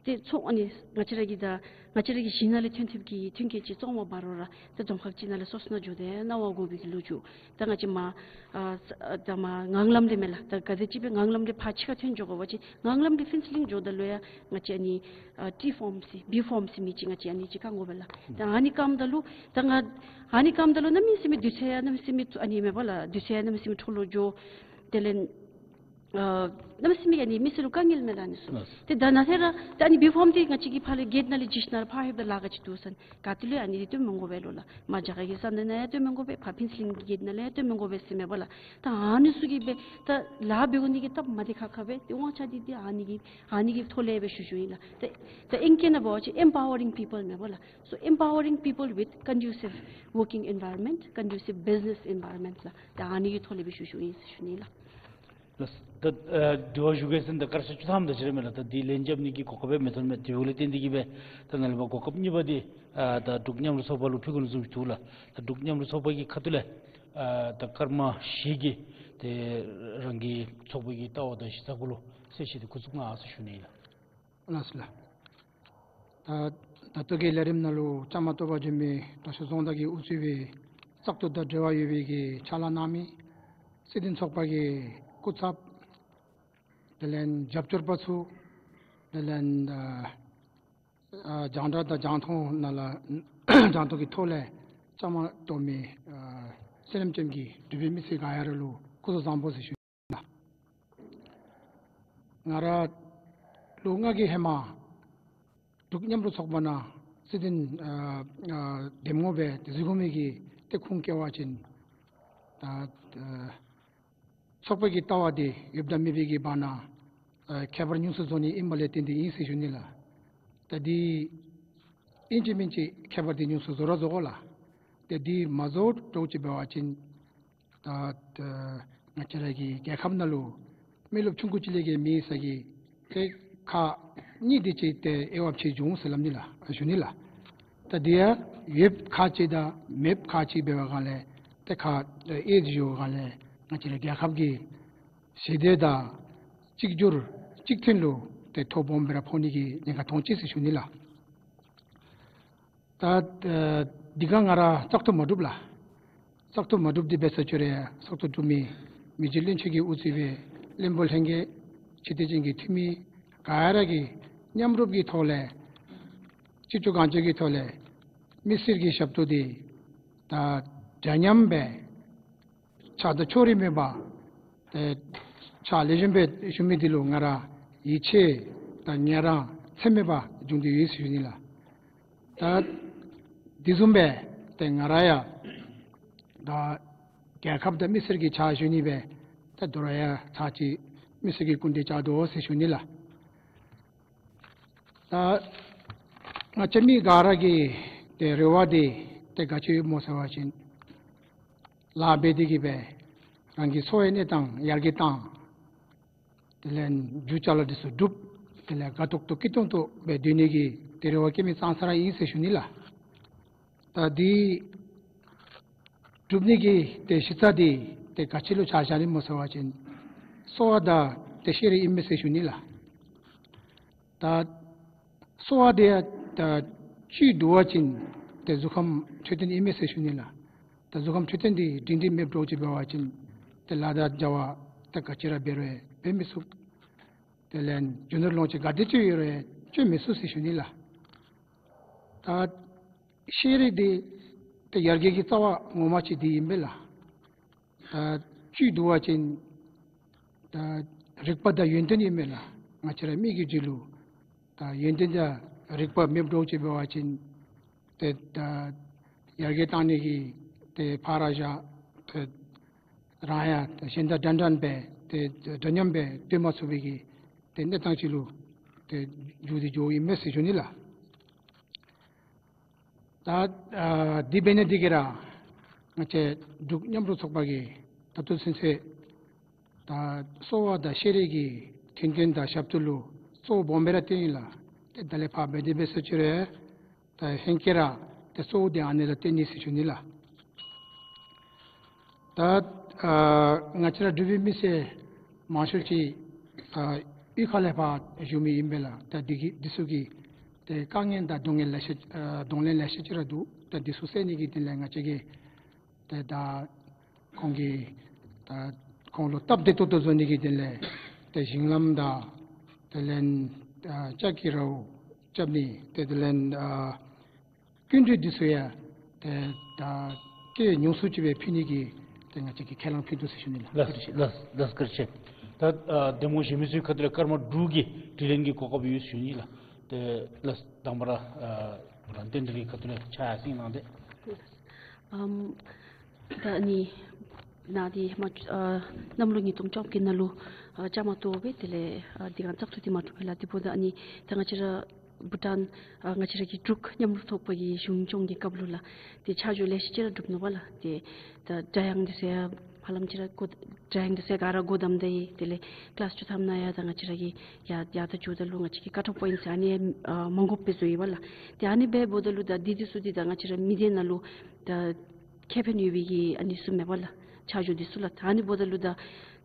ཏེ་ཚོང་ཨ་ནི་ང་བཅས་ར་གི་ད་ང་བཅས་ར་གི་གཞི་ནང་ལས་ཐོན་ཐོནམ་གི་ཐོན་སྐྱེད་ཅིག་བཙོང་པར་འབད་རུང་ར་ད་རྫོང་ཁག་ཅིག་ནང་ལས་སོ་སོ་ནང་འགྱོ་སྟེ་གནང་བ་དགོ་པའི་གི་ལོ་རྒྱུས། ད་ང་བཅས་མར་ཨ་ས་ཨ་ད་མར་ངང་ལམ་ལས་མས་ལགས། ད་ག་དེ་ཅིག་སྦེ་ངང་ལམ་ལས་ཕར་ཕྱི་ཁར་ཐོན་འགྱོ་དགོ་པ་ཅིན་ངང་ལམ་གྱི་ཕེན་སི་ལིང་འགྱོཝ་ད་ལུ་ཡང་ང་བཅས་ཨ་ནི་ཨ་ཊི་ཕོམ་ཟེར་བི་ཕོམ་ཟེར་མི་ཅིག་ང་བཅས་ཨ་ནི་ཅིག་བཀང་དགོ་པས་ལགས། ད་ཨ་ནི་བཀངམ་ད་ལུ་ད་ང་ཨ་ནི་བཀངམ་ད་ལུ་གནམ་མེད་ས་མེད་དུས་ཚོད་ཡང་གནམ་མེད་ས་མེད་ཨ་ནི་མས་པ་ལགས། དུས་ཚོད་ཡང་གནམ་མེད་ས་མེད་འཕྲོ་བརླག་འགྱོ། དེ་ལས་ ཨ་གནམ་མེད་ས་མེད་ཨ་ནི་མི་སེར་ལུ་དཀའ་ངལ་མས་ལགས་ཨ་ནི་ཚུ། ལགས། ཏེ་ད་ནཱ་ཏེ་ར་ད་ཨ་ནི་བི་ཕོམ་འདི་ང་བཅས་ཀྱིས་ཕར་ལས་གེཊ་ནང་ལས་བཞེས་ཞིནམ་ལས་ཕར་ལྷོདཔ་ད་ལཱ་ཁག་ཅིག་འདུག་ཟེར་ག་ཏེ་ལུ་ཨ་ནི་འདི་སྟོན་མི་དགོ་པས་ལོ་ལགས། མར་རྒྱ་གར་གྱི་ས་གནས་ནང་ཡང་སྟོན་མི་དགོ་པས། ཕར་ཕུན་ཚོགས་གླིང་གི་གེཊ་ནང་ལས་ཡང་སྟོན་མི་དགོ་པས་ཟེར་མས་པ་ལགས། ད་ཨ་ནི་ཚུ་གིས་སྦེ་ད་ལཱ་འབད་དགོ་ནི་གི་སྟབས་མ་བདེ་ཁག་ཁ་སྦེ་ཏེ་དབང་ཆ་འདི་འདི་ཨ་ནི་གི་ཨ་ནི་གི་ཐོག་ལས་སྦེ་ཞུ་ཞུཝ་ཨིན་ལགས། ད་ད་ཨིང་སྐད་ནང་འབད་བ་ཅིན་empowering people མས་པ་ལགས། So empowering people with conducive working environment, conducive business environment ལགས། ད་ཨ་ནི་གི་ཐོག་ལས་སྦེ་ཞུ་ཞུཝ་ཨིན་ཟེར་ཞུ་ནི་ལགས། ལགས། ད་ཨ་དྲི་བ་ཞུ་གེ་ཟེར་ད་སྐར་ཆ་བཅུ་ཐམ་དེ་ཅིག་ར་མས་ལགས། ད་འདི་ལན་རྐྱབ་ནི་གི་གོ་སྐབས་མི་ཐོན་མས། དེ་འབདཝ་ལས་བརྟེན་ཏེ་གིས་སྦེ་ད་ནཱ་ལས་ཕར་གོ་སྐབས་གཉིས་པ་འདི་ཨ་ད་འབྲུག་མཉམ་རུབ་ཚོགས་པ་ལུ་ཕུལ་དགོ་ནི་བཟུམ་ཅིག་འདུག་ལགས། ད་འབྲུག་མཉམ་རུབ་ཚོགས་པ་གི་ཁ་ཐུག་ལས་ཨ་ད་སྐར་མ་བཞི་གི་ཏེ་རང་གི་ཚོགས་པ་གི་ལྟ་བ་དང་གཞི་རྩ་གུ་ལུ་གསལ་བཤད་འདི་འགོ་བཙུགས་གནང་ཟེར་ཞུ་ནི་ལགས། ལགས་སོ་ལགས། ད་ད་ལྟོ་གི་ལས་རིམ་ནང་ལུ་བཅའ་མར་གཏོགས་པར་འབྱོན་མི་དྲག་ཤོས་རྫོང་བདག་གིས་དབུ་གཙོས་པའི་བཙག་འཐུ་དང་འབྲེལ་བ་ཡོད་པའི་གི་ཕྱག་ལཱ་གནང་མི་སྲིད་དོན་ཚོགས་པ་གི་སྐུ་ཚབ། དེ་ལས་རྒྱབ་སྐྱོར་པ་ཚུ། དེ་ལས་ཨ་ཨ་རྒྱང་བསྒྲགས་དང་རྒྱང་མཐོང་ནང་ལས་རྒྱང་མཐོང་གི་ཐོག་ལས་བཅའ་མར་གཏོགས་མི་ཨ་སེང་ལེམ་ཅན་གྱི་འབྲུག་པའི་མི་སེར་ག་ཡ་ར་ལུ་སྐུ་གཟུགས་བཟང་པོ་ཟེར་ཞུ། ང་ར་ལོ་ལྔ་གི་ཧེ་མ་འབྲུག་མཉམ་རུབ་ཚོགས་པ་ནང་སྲིད་དོན་ཨ་ཨ་འདེམས་ངོ་སྦེ་ཏེ་འཛུལ་དགོ་མི་གི་ཏེ་ཁུངས་བཀལ་བ་ཅིན་ད་ཨ་ཚོགས་པ་གི་ལྟ་བ་འདི་ཡོདཔ་དང་མེད་པའི་གི་བར་ན་ཨ་ཁྱད་པར་ཉུང་སུ་བཟོ་ནི་ཨིན་པ་ལས་བརྟེན་ཏེ་ཨིན་ཟེར་ཞུ་ནི་ལགས། ད་འདི་ཨིན་ཅི་མིན་ཅི་ཁྱད་པར་འདི་ཉུང་སུ་བཟོ་ར་བཟོ་དགོ་ལགས། ཏེ་འདི་མ་བཟོ་དོ་ཅིག་འབད་བ་ཅིན་ད་ད་ང་བཅས་ར་གི་རྒྱལ་ཁབ་ནང་ལུ་མི་རློབས་ཆུང་ཀུ་ཅིག་ལས་བརྒལ་མེད་ས་གི་ཏེ་ཁག་གཉིས་འདི་ཅིག་ཏེ་དབྱེ་བ་ཕྱེ་འགྱོ་འོང་ཟེར་སླབ་ནི་ལགས་ཞུ་ནི་ལགས། ད་འདི་ཡང་ཡོདཔ་ཁག་ཅིག་དང་མེདཔ་ཁག་ཅིག་འབད་བའི་སྒང་ལས་ཏེ་ཁག་དབྱེ་འགྱོ་བའི་སྒང་ལས་ང་བཅས་ར་རྒྱལ་ཁབ་ཀྱི་ཞི་བདེ་དང་གཅིག་གྱུར་གཅིག་མཐུན་ལུ་ཏེ་ཐོ་སྦོམ་སྦེ་ར་ཕོག་ནི་གི་ཉེན་ཁ་མཐོང་ཅི་ཟེར་ཞུ་ནི་ལགས། ད་ཨ་འདི་ག་ང་ར་བཙག་འཐུ་མ་གྲུབ་ལགས། བཙག་འཐུ་མ་གྲུབ་འདི་འབད་ས་ཅིག་ར་བཙག་འཐུ་གྲུབ་མི་མི་རྗེ་བློན་ཆེན་གྱིས་དབུ་གཙོས་པའི་བློན་པོ་ལྷན་རྒྱས་ཕྱི་སྡོད་ཅན་གྱི་འཐུས་མི་ག་ར་གིས་མཉམ་རུབ་ཀྱི་ཐོག་ལས་ཅི་ལྕོགས་གང་ལྕོགས་ཀྱི་ཐོག་ལས་མི་སེར་གྱི་ཞབས་ཏོག་འདི་ད་འདྲ་མཉམ་སྦེ་ཆགས་སྡང་ཕྱོགས་རིས་མེད་པར་ཏེ་ཕྱག་ལེགས་ཤོམ་སྦེ་ཞུ་མི་འདི་ལུ་ང་ར་ཡིད་ཆེས་དང་ངལ་རངས་ཚད་མེད་པ་བྱུང་སྟེ་ཡོད་ཟེར་ཞུ་ནི་ལགས། ད་འདི་བཟུམ་སྦེ་ཏེ་ང་ར་ཡང་ད་རྒྱལ་ཁབ་དང་མི་སེར་གྱི་ཕྱག་ཞུ་ནི་སྦེ་ད་དོ་རུང་ཡང་ཚར་གཅིག་མི་སེར་གྱི་སྐུ་མདུན་བཅར་དོ་ཟེར་ཞུ་ནི་ལགས། ད་ང་བཅས་མི་ག་ར་གི་ཏེ་རེ་བ་འདི་ཏེ་ག་ཅི་ཡོད་སྨོ་ཟེར་བ་ཅིན་ལཱ་འབད་དེ་གིས་སྦེ་རང་གི་འཚོ་བའི་གནས་སྟངས་ཡར་རྒྱས་བཏང་། དེ་ལས་རྒྱུ་ཅ་ལ་འདི་ཚུ་སྒྲུབ། དེ་ལས་དགའ་ཏོག་ཏོ་སྐྱིད་ཏོང་ཏོ་སྦེ་སྡོད་ནི་གི་ཏེ་རེ་བ་བསྐྱེད་མི་ཙང་ཙ་ར་ཨིན་ཟེར་ཞུ་ནི་ལགས། ད་འདི་སྒྲུབ་ནི་གི་ཏེ་གཞི་རྩ་འདི་ཏེ་ག་ཅི་ལུ་ཆགས་བཞག་ནི་སྨོ་ཟེར་བ་ཅིན་གསོ་བ་དང་ཏེ་ཤེས་རིག་ཨིན་མས་ཟེར་ཞུ་ནི་ལགས། ད་གསོ་བ་འདི་ཡང་ད་བཅུད་བསྡུ་བ་ཅིན་ཏེ་གཟུགས་ཁམས་འཕྲོད་བསྟེན་ཨིན་མས་ཟེར་ཞུ་ནི་ལགས། ད་གཟུགས་ཁམས་འཕྲོད་བསྟེན་འདི་སྒྲིང་སྒྲིང་མེདཔ་འདྲཝ་ཅིག་འབད་བ་ཅིན་ཏེ་ལཱ་དང་བྱ་བ་ཏེ་ག་ཅི་ར་འབད་རུང་འབད་མི་ཚུགས། དེ་ལས་རྒྱུ་ནོར་ལོངས་སྤྱོད་ག་དེ་ཅིག་ཡོད་རུང་སྤྱོད་མི་ཚུགས་ཟེར་ཞུ་ནི་ལགས། ད་ཤེས་རིག་འདི་ཏེ་ཡར་རྒྱས་ཀྱི་རྩ་བ་ངོ་མ་ཅིག་འདི་ཨིན་པས་ལགས། ད་བཅུད་བསྡུ་བ་ཅིན་ད་རིག་པ་དང་ཡོན་ཏན་ཨིན་མས་ལགས། ང་བཅས་ར་མི་གི་རྒྱུད་ལུ་ད་ཡོན་ཏན་དང་རིག་པ་མེདཔ་འདྲཝ་ཅིག་འབད་བ་ཅིན་ཏེ་ད་ཡར་རྒྱས་བཏང་ནི་གི་ཏེ་ཕར་ར་བཞག་ཏེ་རང་ཡང་ཏེ་གཞན་དང་འདྲན་འདྲ་སྦེ་ཏེ་འདྲ་མཉམ་སྦེ་སྡོད་མ་ཚུགས་པའི་གི་ཏེ་གནས་སྟངས་ཅིག་ལུ་ཏེ་འགྱུར་ཏེ་འགྱོཝ་ཨིན་མས་ཟེར་ཞུ་ནི་ལགས། ད་ཨ་འདི་འབད་ནི་འདི་གིས་ར་ང་བཅས་འབྲུག་མཉམ་རུབ་ཚོགས་པ་གིས་ད་ལྟོ་ཚུན་ཚོད་ད་གསོ་བ་དང་ཤེས་རིག་གི་མཐུན་རྐྱེན་དང་ཞབས་ཏོག་ལུ་གཙོ་བོ་སྦོམ་སྦེ་ར་བཏོན་ཡི་ལགས། ཏེ་ད་ལས་ཕར་འབད་དེ་འབད་ས་ཅིག་རུང་ད་ཧེང་སྐལ་ར་ཏེ་གཙོ་བོ་འདི་ཨ་ནི་ལུ་བཏོན་ཡི་ཟེར་ཞུ་ནི་ལགས། ད་ཨ་ང་བཅས་ར་འབྲུག་པའི་མི་སེར་མང་ཤོས་ཅིག་ད་གཡུས་ཁ་ལས་ཕར་བཞུགས་མི་ཨིན་པས་ལགས། ད་འདི་གི་འདི་ཚུ་གི་ཏེ་དཀའ་ངལ་དང་གདོང་ལེན་ལེ་ཤ་ཨ་གདོང་ལེན་ལེ་ཤ་ཅིག་ར་འདུག། ད་འདི་ཚུ་སེལ་ནི་གི་དོན་ལས་ང་བཅས་ཀྱིས་ཏེ་ད་ཁོང་གི་ད་ཁོང་ལུ་སྟབས་བདེ་ཏོག་ཏོ་བཟོ་ནི་གི་དོན་ལས་ཏེ་ཞིང་ལམ་དང་དེ་ལས་ཨ་ལྕགས་ཀྱི་ར་བ་རྐྱབ་ནི་ཏེ་དེ་ལས་ཨ་སྐྱིན་འགྲུལ་འདི་ཚུ་ཡང་ཏེ་ད་སྐྱེད་ཉུང་སུ་ཅིག་སྦེ་ཕུལ་ནི་གི་ཏེ་ང་བཅས་ཀྱིས་ཁས་བླངས་ཕུལ་དོ་ཟེར་ཞུ་ནི་ལགས། ལགས་ལགས་ལགས་བཀའ་དྲིན་ཆེ། ད་ཨ་གདམ་ངོ་བཞེས་མི་ཚུའི་ཁ་ཐུག་ལས་སྐར་མ་དྲུག་གི་དྲི་ལན་གྱི་གོ་སྐབས་ཡོད་ཟེར་ཞུ་ནི་ལགས། ཏེ་ལགས་དང་པ་ར་ཨ་བུ་ཊཱན་རྟེན་འབྲེལ་གྱི་ཁ་ཐུག་ལས་ཕྱག་ཡར་སེང་གནང་སྟེ། ཨམ་ད་ཨ་ནི་ནཱ་འདི་མ་ཨ་གནམ་ལོ་ཉིས་སྟོང་བཅོ་བརྒྱད་ནང་ལུ་ཨ་བཅའ་མར་གཏོགས་པས། དེ་ལས་ཨ་འདི་ག་བཙག་འཐུ་འདི་མ་གྲུབ་པས་ལགས། དེ་འབདཝ་ད་ཨ་ནི་ད་ང་བཅས་ར་བུ་ཊཱན་ཨ་ང་བཅས་ར་གི་འབྲུག་མཉམ་རུབ་ཚོགས་པ་གི་གཞུང་སྐྱོང་གི་སྐབས་ལུ་ལགས། ཏེ་ཆ་འཇོག་ལེ་ཤ་ཅིག་ར་གྲུབ་ནུག་པ་ལགས། ཏེ་ད་སྒྲ་དབྱངས་འདི་ཚུ་ཡང་ཧ་ལམ་ཅིག་ར་སྒོ་སྒྲ་དབྱངས་འདི་ཚུ་ག་ར་སྒོ་བསྡམས་ད་ཡི། དེ་ལས་ཀི་ལཱསི་བཅུ་ཐམ་ནང་ཡང་ད་ང་བཅས་ར་གི་ཡར་ཡར་ད་འགྱོཝ་ད་ལུ་ང་བཅས་ཀྱི་ཀཊ་ཨོཕ་པོའིནཊ་ཟེར་ཨ་ནི་ཡང་ཨ་མ་དགོཔ་སྦེ་བཟོ་ཡི་པ་ལགས། ཏེ་ཨ་ནི་སྦེ་འབདཝ་ད་ལུ་ད་འདི་འདི་ཚུ་འདི་ད་ང་བཅས་ར་མི་སྡེ་ནང་ལུ་ད་ཁེ་ཕན་ཡོད་པའི་གི་ཨ་ནི་ཚུ་མེད་པ་ལགས། ཆ་འཇོག་འདི་ཚུ་ལགས། ད་ཨ་ནི་འབདཝ་ད་ལུ་ད་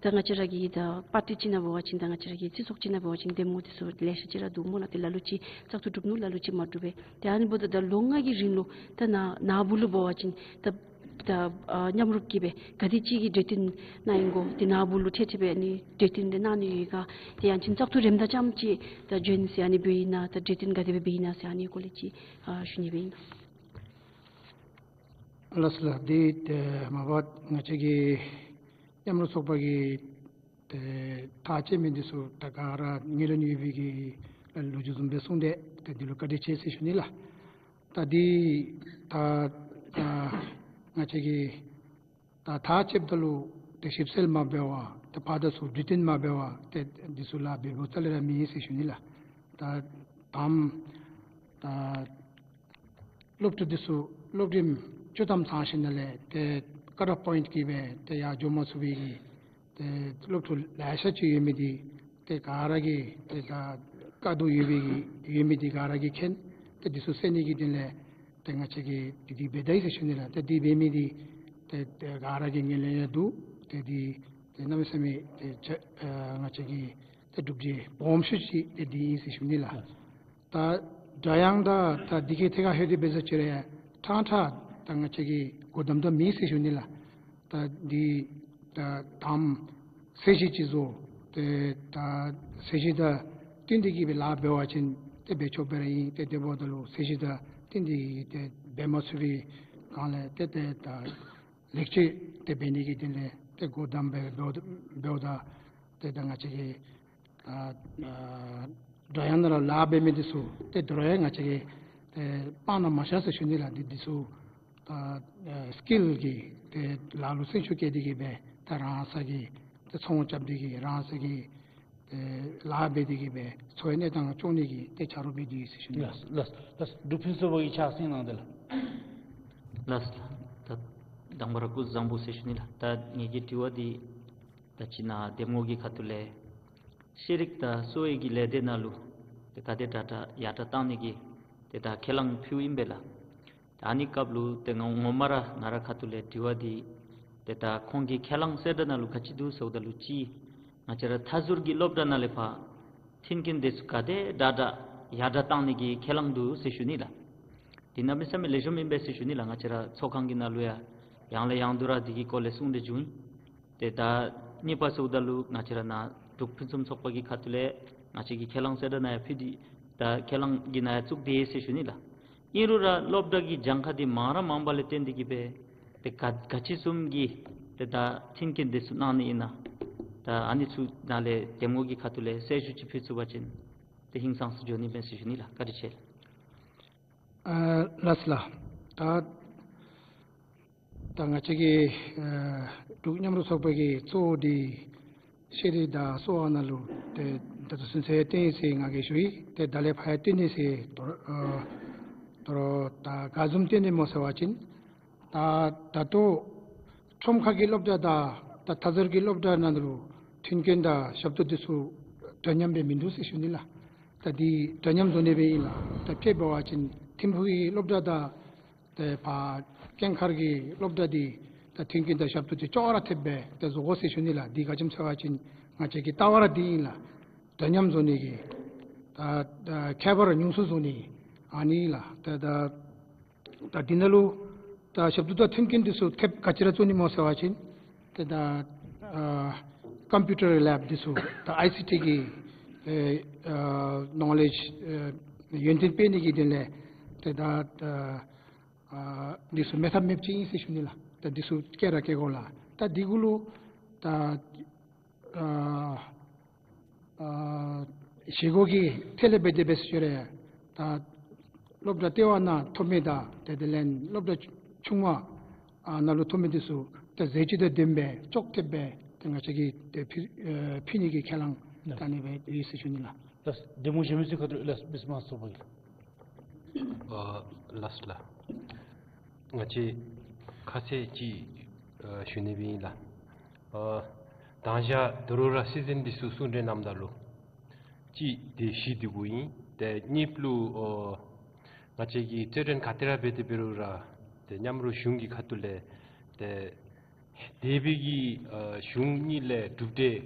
ད་ང་བཅས་ར་གི་ད་པར་ཊི་ཅིག་ནང་འབད་བ་ཅིན་ད་ང་བཅས་ར་གི་སྤྱི་ཚོགས་ཅིག་ནང་འབད་བ་ཅིན་གདམ་ངོ་འདི་ཚུ་ལེ་ཤ་ཅིག་ར་འདུག་སྨོ་ལགས། ཏེ་ལ་ལུ་ཅིག་བཙག་འཐུ་གྲུབ་ནུག། ལ་ལུ་ཅིག་མ་གྲུབ་པས། ཏེ་ཨ་ནི་འབདཝ་ད་ད་ལོ་ལྔ་གི་རིང་ལུ་ད་ནཱ་ནཱ་བུ་ལུ་འབད་བ་ཅིན་ད་ད་ཨ་མཉམ་རུབ་ཀྱིས་སྦེ་ག་དེ་ཅིག་གི་གྲོས་བསྟུན་གནང་ཡི་གོ། ཏེ་ནཱ་བུ་ལུ་འཕྲལ་འཕྲལ་སྦེ་ཨ་ནི་གྲོས་བསྟུན་འདི་གནང་ནི་ཡོད་ག། ཏེ་ཡང་ཅིན་བཙག་འཐུ་རནམ་ད་ཙམ་ཅིག་ད་བྱོན་ཟེར་ཨ་ནི་འབད་ཡི་ན་ད་གྲོས་བསྟུན་ག་དེ་སྦེ་འབད་ཡི་ན་ཟེར་ཨ་ནི་སྐོར་ལས་ཅིག་ཨ་ཞུ་ནི་སྦེ་ཨིན། ལགས་ལགས། འདི་ཏེ་མ་པ་ང་བཅས་ཀྱི་མཉམ་རུབ་ཚོགས་པ་གིས་ཏེ་ཐག་བཅད་མི་འདི་ཚུ་ད་ག་ར་ངོས་ལེན་ཡོད་པའི་གི་ལོ་རྒྱུས་བཟུམ་སྦེ་གསུངས་ཏེ་ཏེ་འདི་ལུ་བཀའ་དྲིན་ཆེ་ཟེར་ཞུ་ནི་ལགས། ད་འདི་ད་ད་ང་བཅས་ཀྱིས་ད་ཐག་བཅདཔ་ད་ལུ་ཏེ་ཞིབ་འཚོལ་མ་འབད་བར་ཏེ་ཕར་དང་ཚུར་གྲོས་བསྟུན་མ་འབད་བར་ཏེ་འདི་ཚུ་ལཱ་འབད་འབདཝ་རྩ་ལས་ར་མེད་ཟེར་ཞུ་ནི་ལགས། ད་དང་པ་ད་སློབ་ཕྲུག་འདི་ཚུ་སློབ་རིམ་བཅུ་ཐམ་ཚང་ཞིནམ་ལས་ཏེ་ཀཊ་ཨོཕ་པོའིནཊ་གིས་སྦེ་ཏེ་ཡར་འགྱོ་མ་ཚུགས་པའི་གི་ཏེ་སློབ་ཕྲུག་ལེ་ཤ་ཅིག་ཡོད་མི་འདི་ཏེ་ག་ར་གིས་ཏེ་ད་དཀའ་སྡུག་ཡོད་པའི་གི་ཡོད་མི་འདི་ག་ར་གིས་མཁྱེན། ཏེ་འདི་ཚུ་སེལ་ནི་གི་དོན་ལས་ཏེ་ང་བཅས་ཀྱིས་འདི་འདི་འབད་ད་ཡི་ཟེར་ཞུ་ནི་ལགས། ཏེ་འདི་འབད་མི་འདི་ཏེ་ཏེ་ག་ར་གིས་ངོས་ལེན་ཡང་འདུག། ཏེ་འདི་ཏེ་གནམ་མེད་ས་མེད་ཏེ་ཆ་ཨ་ང་བཅས་ཀྱི་ཏེ་སྒྲུབ་བྱེད་སྦོམ་ཤོས་ཅིག་ཏེ་འདི་ཨིན་ཟེར་ཞུ་ནི་ལགས། ད་སྒྲ་དབྱངས་དང་ད་འདི་གི་ཐད་ཁར་ལྷོད་དེ་འབད་ས་ཅིག་ར་ཡང་ཕྲང་ཕྲང་ད་ང་བཅས་ཀྱིས་སྒོ་བསྡམ་དོ་མེད་ཟེར་ཞུ་ནི་ལགས། ད་འདི་ད་དང་པ་ཚད་གཞི་ཅིག་བཟོ། ཏེ་ད་ཚད་གཞི་དང་བསྟུན་ཏེ་གིས་སྦེ་ལཱ་འབད་བ་ཅིན་ཏེ་འབད་ཆོག་པ་ར་ཨིན། ཏེ་དེ་འབདཝ་ད་ལུ་ཚད་གཞི་དང་བསྟུན་ཏེ་གིས་ཏེ་འབད་མ་ཚུགས་པའི་སྒང་ལས་ཏེ་ཏེ་ད་ལེགས་བཅོས་ཏེ་འབད་ནི་གི་དོན་ལས་ཏེ་སྒོ་བསྡམ་སྦེ་འབདཝ་ད་འབདཝ་ད་ཏེ་ད་ང་བཅས་ཀྱི་ཨ་ཨ་སྒྲ་དབྱངས་ནང་ལཱ་འབད་མི་འདི་ཚུ་ཏེ་དོ་རུང་ཡང་ང་བཅས་ཀྱིས་ཏེ་སྤང་ན་མ་ཤོར་ཟེར་ཞུ་ནི་ལགས། འདི་འདི་ཚུ་ད་ཨ་སི་ཀིལ་གྱི་ཏེ་ལཱ་ལུ་སེམས་ཤུགས་བསྐྱེད་དེ་གིས་སྦེ་ཏེ་རང་སོ་གི་ཏེ་ཚོང་རྐྱབ་སྟེ་གིས་རང་སོ་གི་ཏེ་ལཱ་འབད་དེ་གིས་སྦེ་འཚོ་བའི་གནས་སྟངས་སྐྱོང་ནི་གི་ཏེ་ཆ་རོགས་འབད་དེ་ཡོད་ཟེར་ཞུ་ནི་ལགས། ལགས་ལགས། འབྲུག་ཕུན་ཚོགས་པ་གིས་ཕྱག་སེང་གནང་དེ་ལགས། ལགས་ལགས། ད་དང་པ་ར་སྐུ་གཟུགས་བཟང་པོ་ཟེར་ཞུ་ནི་ལགས། ད་ངེ་གི་དྲི་བ་འདི་ད་ཅི་ནཱ་གདམ་ངོ་གི་ཁ་ཐུག་ལས་ཤེས་རིག་དང་གསོ་བའི་གི་ལས་སྡེ་ནང་ལུ་ཏེ་ག་དེ་དྲག་དྲག་ཡར་དྲག་བཏང་ནི་གི་ཏེ་ད་ཁས་བླངས་ཕུལཝ་ཨིན་པས་ལགས། ད་ཨ་ནི་སྐབས་ལུ་ཏེ་ང་ངོ་མ་ར་ང་ར་ཁ་ཐུག་ལས་དྲི་བ་འདི་ཏེ་ད་ཁོང་གི་ཁས་བླངས་གསལ་བསྒྲགས་ནང་ལུ་ག་ཅི་འདུག་ཟེརཝ་ད་ལུ་ཅིག་ང་བཅས་ར་མཐའ་ཟུར་གྱི་སློབ་གྲྭ་ནང་ལས་ཕར་མཐུན་རྐྱེན་འདི་ཚུ་ག་དེ་དྲག་དྲག་ཡར་དྲག་བཏང་ནི་གི་ཁས་བླངས་འདུག་ཟེར་ཞུ་ནི་ལགས། འདི་གནམ་མེད་ས་མེད་ལེགས་ཤོམ་ཨིན་པས་ཟེར་ཞུ་ནི་ལགས། ང་བཅས་ར་ཚོགས་ཁང་གི་ནང་ལུ་ཡང་ཡང་ལས་ཡང་དུ་ར་འདི་གི་སྐོར་ལས་གསུང་སྟེ་བྱུང་ཡི། ཏེ་ད་གཉིས་པ་ཟེརཝ་ད་ལུ་ང་བཅས་ར་ནཱ་འབྲུག་ཕུན་སུམ་ཚོགས་པ་གི་ཁ་ཐུག་ལས་ང་བཅས་ཀྱིས་ཁས་བླངས་གསལ་བསྒྲགས་ནང་ཡང་ཕུལ་ཏེ་ད་ཁས་བླངས་ཀྱི་ནང་ཡང་བཙུགས་ཏེ་ཟེར་ཞུ་ནི་ལགས། ཨིན་རུང་ར་སློབ་གྲྭ་གི་གྱངས་ཁ་འདི་མང་ར་མངམ་ལས་བརྟེན་ཏེ་གིས་སྦེ་ཏེ་ག་ག་ཅི་བཟུམ་གྱི་ཏེ་ད་མཐུན་རྐྱེན་འདི་ཚུ་གནང་ནི་ཨིན་ན། ད་ཨ་ནི་ཚུ་ནང་ལས་གདམ་ངོ་གི་ཁ་ཐུག་ལས་གསལ་ཞུ་ཅིག་ཕུལ་ཚུགས་པ་ཅིན་ཏེ་ཧིང་སངས་སུ་འགྱོ་ནི་མས་ཟེར་ཞུ་ནི་ལགས། བཀའ་དྲིན་ཆེ་ལགས། ཨ་ལགས་ལགས། ད་ད་ང་བཅས་ཀྱི་ཨ་འབྲུག་མཉམ་རུབ་ཚོགས་པ་གི་གཙོ་བོ་འདི་ཤེས་རིག་དང་གསོ་བ་ནང་ལུ་ཏེ་ད་ལྟོ་ཚུན་ཚོད་བཏོན་ཡི་ཟེར་ང་གིས་ཞུ་ཡི། ཏེ་ད་ལས་ཕར་ཡང་བཏོན་ནི་ཟེར་དོ་རུང་ཨ་དོ་རུང་ད་ག་བཟུམ་བཏོན་ནི་སྨོ་ཟེར་བ་ཅིན་ད་ད་ལྟོ་ཁྲོམ་ཁ་གི་སློབ་གྲྭ་དང་ད་མཐའ་ཟུར་གྱི་སློབ་གྲྭ་ནང་ལུ་མཐུན་རྐྱེན་དང་ཞབས་ཏོག་འདི་ཚུ་འདྲ་མཉམ་སྦེ་མིན་འདུག་ཟེར་ཞུ་ནི་ལགས། ད་འདི་འདྲ་མཉམ་བཟོ་ནི་སྦེ་ཨིན་ལགས། ད་དཔེ་འབད་བ་ཅིན་ཐིམ་ཕུག་གི་སློབ་གྲྭ་དང་ཏེ་ཕར་ཀེང་ཁར་གྱི་སློབ་གྲྭ་འདི་ད་མཐུན་རྐྱེན་དང་ཞབས་ཏོག་འདི་ཅོག་ར་འཐདཔ་སྦེ་ཏེ་བཟོ་དགོ་ཟེར་ཞུ་ནི་ལགས། འདི་ག་ཅི་སྨོ་ཟེར་བ་ཅིན་ང་བཅས་ཀྱི་ལྟ་བ་ར་འདི་ཨིན་ལགས། འདྲ་མཉམ་བཟོ་ནི་གི་ད་ད་ཁྱད་པར་ཉུང་སུ་བཟོ་ནི་ཨ་ནི་ལགས། ཏེ་ད་ད་འདི་ནང་ལུ་ད་ཞབས་ཏོག་དང་མཐུན་རྐྱེན་འདི་ཚུ་ཐེབས་ག་ཅི་ར་བཙུགས་ནི་སྨོ་ཟེར་བ་ཅིན་ཏེ་ད་ཨ་ཀམ་པིའུ་ཊར་ལེབ་འདི་ཚུ་ད་ཨའི་སི་ཊི་གི་ཨེ་ཨ་ནོ་ལེཇ་ཨེ་ཡོན་ཏན་སྤེལ་ནི་གི་དོན་ལས་ཏེ་ད་ཨ་ཨ་འདི་ཚུ་མེད་ཐབས་མེདཔ་ཅིག་ཨིན་ཟེར་ཞུ་ནི་ལགས། ད་འདི་ཚུ་བཀལ་ར་བཀལ་དགོ་ལགས། ད་འདི་གུ་ལུ་ད་ ཨ་ཨ་བཞེས་སྒོ་གི་ཐད་ལས་འབད་དེ་འབད་ཟེར་ཞུ་རུང་ད་སློབ་གྲྭ་ལྟེ་བ་ནང་ཐོབ་མི་དང་ཏེ་དེ་ལས་སློབ་གྲྭ་ཆུང་བ་ཨ་ནང་ལུ་ཐོབ་མི་འདི་ཚུ་ཏེ་ཟས་བཅུད་དང་ལྡནམ་སྦེ་ཅོག་འཐདཔ་སྦེ་ཏེ་ང་བཅས་ཀྱིས་ཏེ་ཕུལ་ཨེ་ཕུལ་ནི་གི་ཁས་བླངས་ད་ཨ་ནི་སྦེ་ཡོད་ཟེར་ཞུ་ནི་ལགས། ལགས། འདེམས་ངོ་བཞེས་མི་ཚུ་ཁ་ཐུག་ལགས་མི་སེར་དམངས་གཙོ་ཚོགས་པ་གི། ཨ་ལགས་ལགས། ང་བཅས་ཁ་གསལ་ཅིག་ཨ་ཞུ་ནི་སྦེ་ཨིན་ལགས། ཨ་དང་ཞག་ད་རུང་ར་སྲིད་འཛིན་འདི་ཚུ་གསུང་གྲོས་གནངམ་ད་ལུ་གཅིག་འདི་གཞི་འདི་གུ་ཨིན། ཏེ་གཉིས་ལུ་ཨོ་ང་བཅས་ཀྱིས་རྩོད་འགྲན་ག་ཏེ་ར་འབད་དེ་འབད་རུང་ར་ཏེ་མཉམ་རུབ་གཞུང་གི་ཁ་ཐུག་ལས་ཏེ་འདས་པའི་གི་ཨ་གཞུང་གཉིས་ལས་གྲུབ་འབྲས་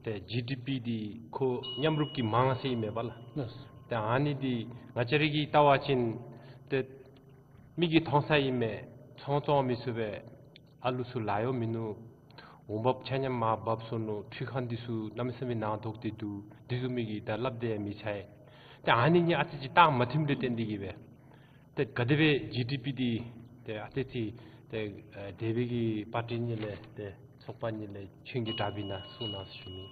ཏེ་ཇི་ཌི་པི་འདི་ཁོ་མཉམ་རུབ་ཀྱིས་མང་ཟེར་ཨིན་མས་པ་ལགས། ལགས། ཏེ་ཨ་ནི་འདི་ང་བཅས་ར་གིས་བལྟ་བ་ཅིན་ཏེ་མིག་གིས་མཐོང་ས་ཨིན་མས། ཚོང་བཙོང་མི་ཚུགས་པས། ཨ་ལུ་ཚུ་ལཱ་གཡོག་མིན་ནུག། འོང་འབབ་ཆ་མཉམ་མར་བབས་སོ་ནུག། འཕྲུལ་ཁང་འདི་ཚུ་གནམ་མེད་ས་མེད་ནང་དོག་སྟེ་འདུག། འདི་ཚུ་མི་གིས་ད་སླབ་སྟེ་ཡང་མི་ཚར། ཏེ་ཨ་ནི་གཉིས་ཨ་ཙི་ཅིག་རྟགས་མ་མཐུནམ་ལས་བརྟེན་ཏེ་གིས་སྦེ་ཏེ་ག་དེ་སྦེ་ཇི་ཌི་པི་འདི་ཏེ་ཨ་ཙི་ཅིག་ཏེ་ཨ་འདས་པའི་གི་པར་ཊི་གཉིས་ལས་ཏེ་ཚོགས་པ་གཉིས་ལས་ཁྱོད་ཀྱིས་དྲགཔ་ཨིན་ན་གསུང་གནང་ཟེར་ཞུ་ནི།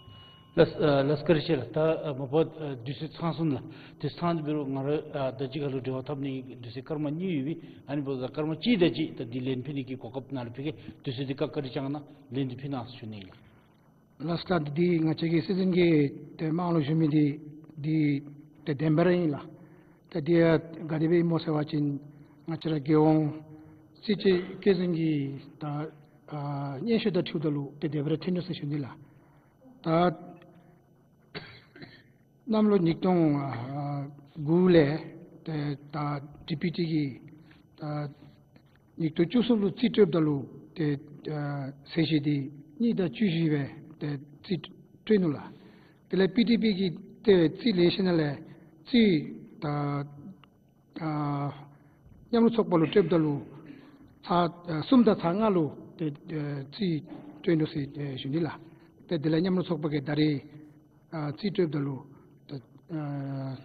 ལགས་ཨ་ལགས་བཀའ་དྲིན་ཆེ་ལགས། ད་ཨ་མ་པ་ཨ་དུས་ཚོད་ཚང་སོང་ལགས། དུས་ཚང་སྟེ་འབད་རུང་ང་ར་ཨ་ད་གཅིག་ཁར་ལུ་འབྲེལ་བ་འཐབ་ནི་དུས་ཚོད་སྐར་མ་གཉིས་ཡོད་པས། ཨ་ནི་འབདཝ་ད་སྐར་མ་གཅིག་དེ་ཅིག་ད་འདི་ལན་ཕུལ་ནི་གི་གོ་སྐབས་ནཱ་ལུ་ཕུལ་གེ། དུས་ཚོད་འདི་བཀག་བཀག་ར་བཅང་གནང་། ལན་འདི་ཕུལ་གནང་ཟེར་ཞུ་ནི་ཨིན་ལགས། ལགས་ལགས། འདི་ང་བཅས་ཀྱི་སྲིད་འཛིན་གྱིས་ཏེ་དམངས་ལུ་ཞུ་མི་འདི་འདི་ཏེ་བདེན་པ་ར་ཨིན་ལགས། ཏེ་འདི་ཡང་ག་དེ་སྦེ་ཨིན་མོ་ཟེར་བ་ཅིན་ང་བཅས་ར་རྒྱལ་ཡོངས་སྲིད་སྤྱི་བསྐྱོད་འཛིན་གྱི་ད་ཨ་སྙན་ཞུ་དང་འཁྲིལཝ་ད་ལུ་ཏེ་དེ་སྦེ་ར་ཐོན་ནུག་ཟེར་ཞུ་ནི་ལགས། ད་གནམ་ལོ་ཉིས་སྟོང་ཨ་དགུ་ལས་ཏེ་ད་ཌི་པི་ཊི་གིས་ད་ཉིས་སྟོང་བཅུ་གསུམ་ལུ་རྩིས་སྤྲོདཔ་ད་ལུ་ཏེ་ཨ་ཚད་གཞི་འདི་གཉིས་དང་བཅུ་བཞི་སྦེ་ཏེ་རྩིས་སྤྲོད་ནུག་ལགས། དེ་ལས་པི་ཌི་པི་གིས་ཏེ་རྩིས་ལེགས་ཤོམ་ནང་ལས་རྩིས་ད་ཨ་མཉམ་རུབ་ཚོགས་པ་ལུ་སྤྲོདཔ་ད་ལུ་ཚག་ཨ་གསུམ་དང་ཚག་ལྔ་ལུ་ཏེ་ཨ་རྩིས་སྤྲོད་ནུག་ཟེར་ཨ་ཞུ་ནི་ལགས། ཏེ་དེ་ལས་མཉམ་རུབ་ཚོགས་པ་གིས་ད་རེས་ཨ་རྩིས་སྤྲོདཔ་ད་ལུ་ཏེ་ཨ་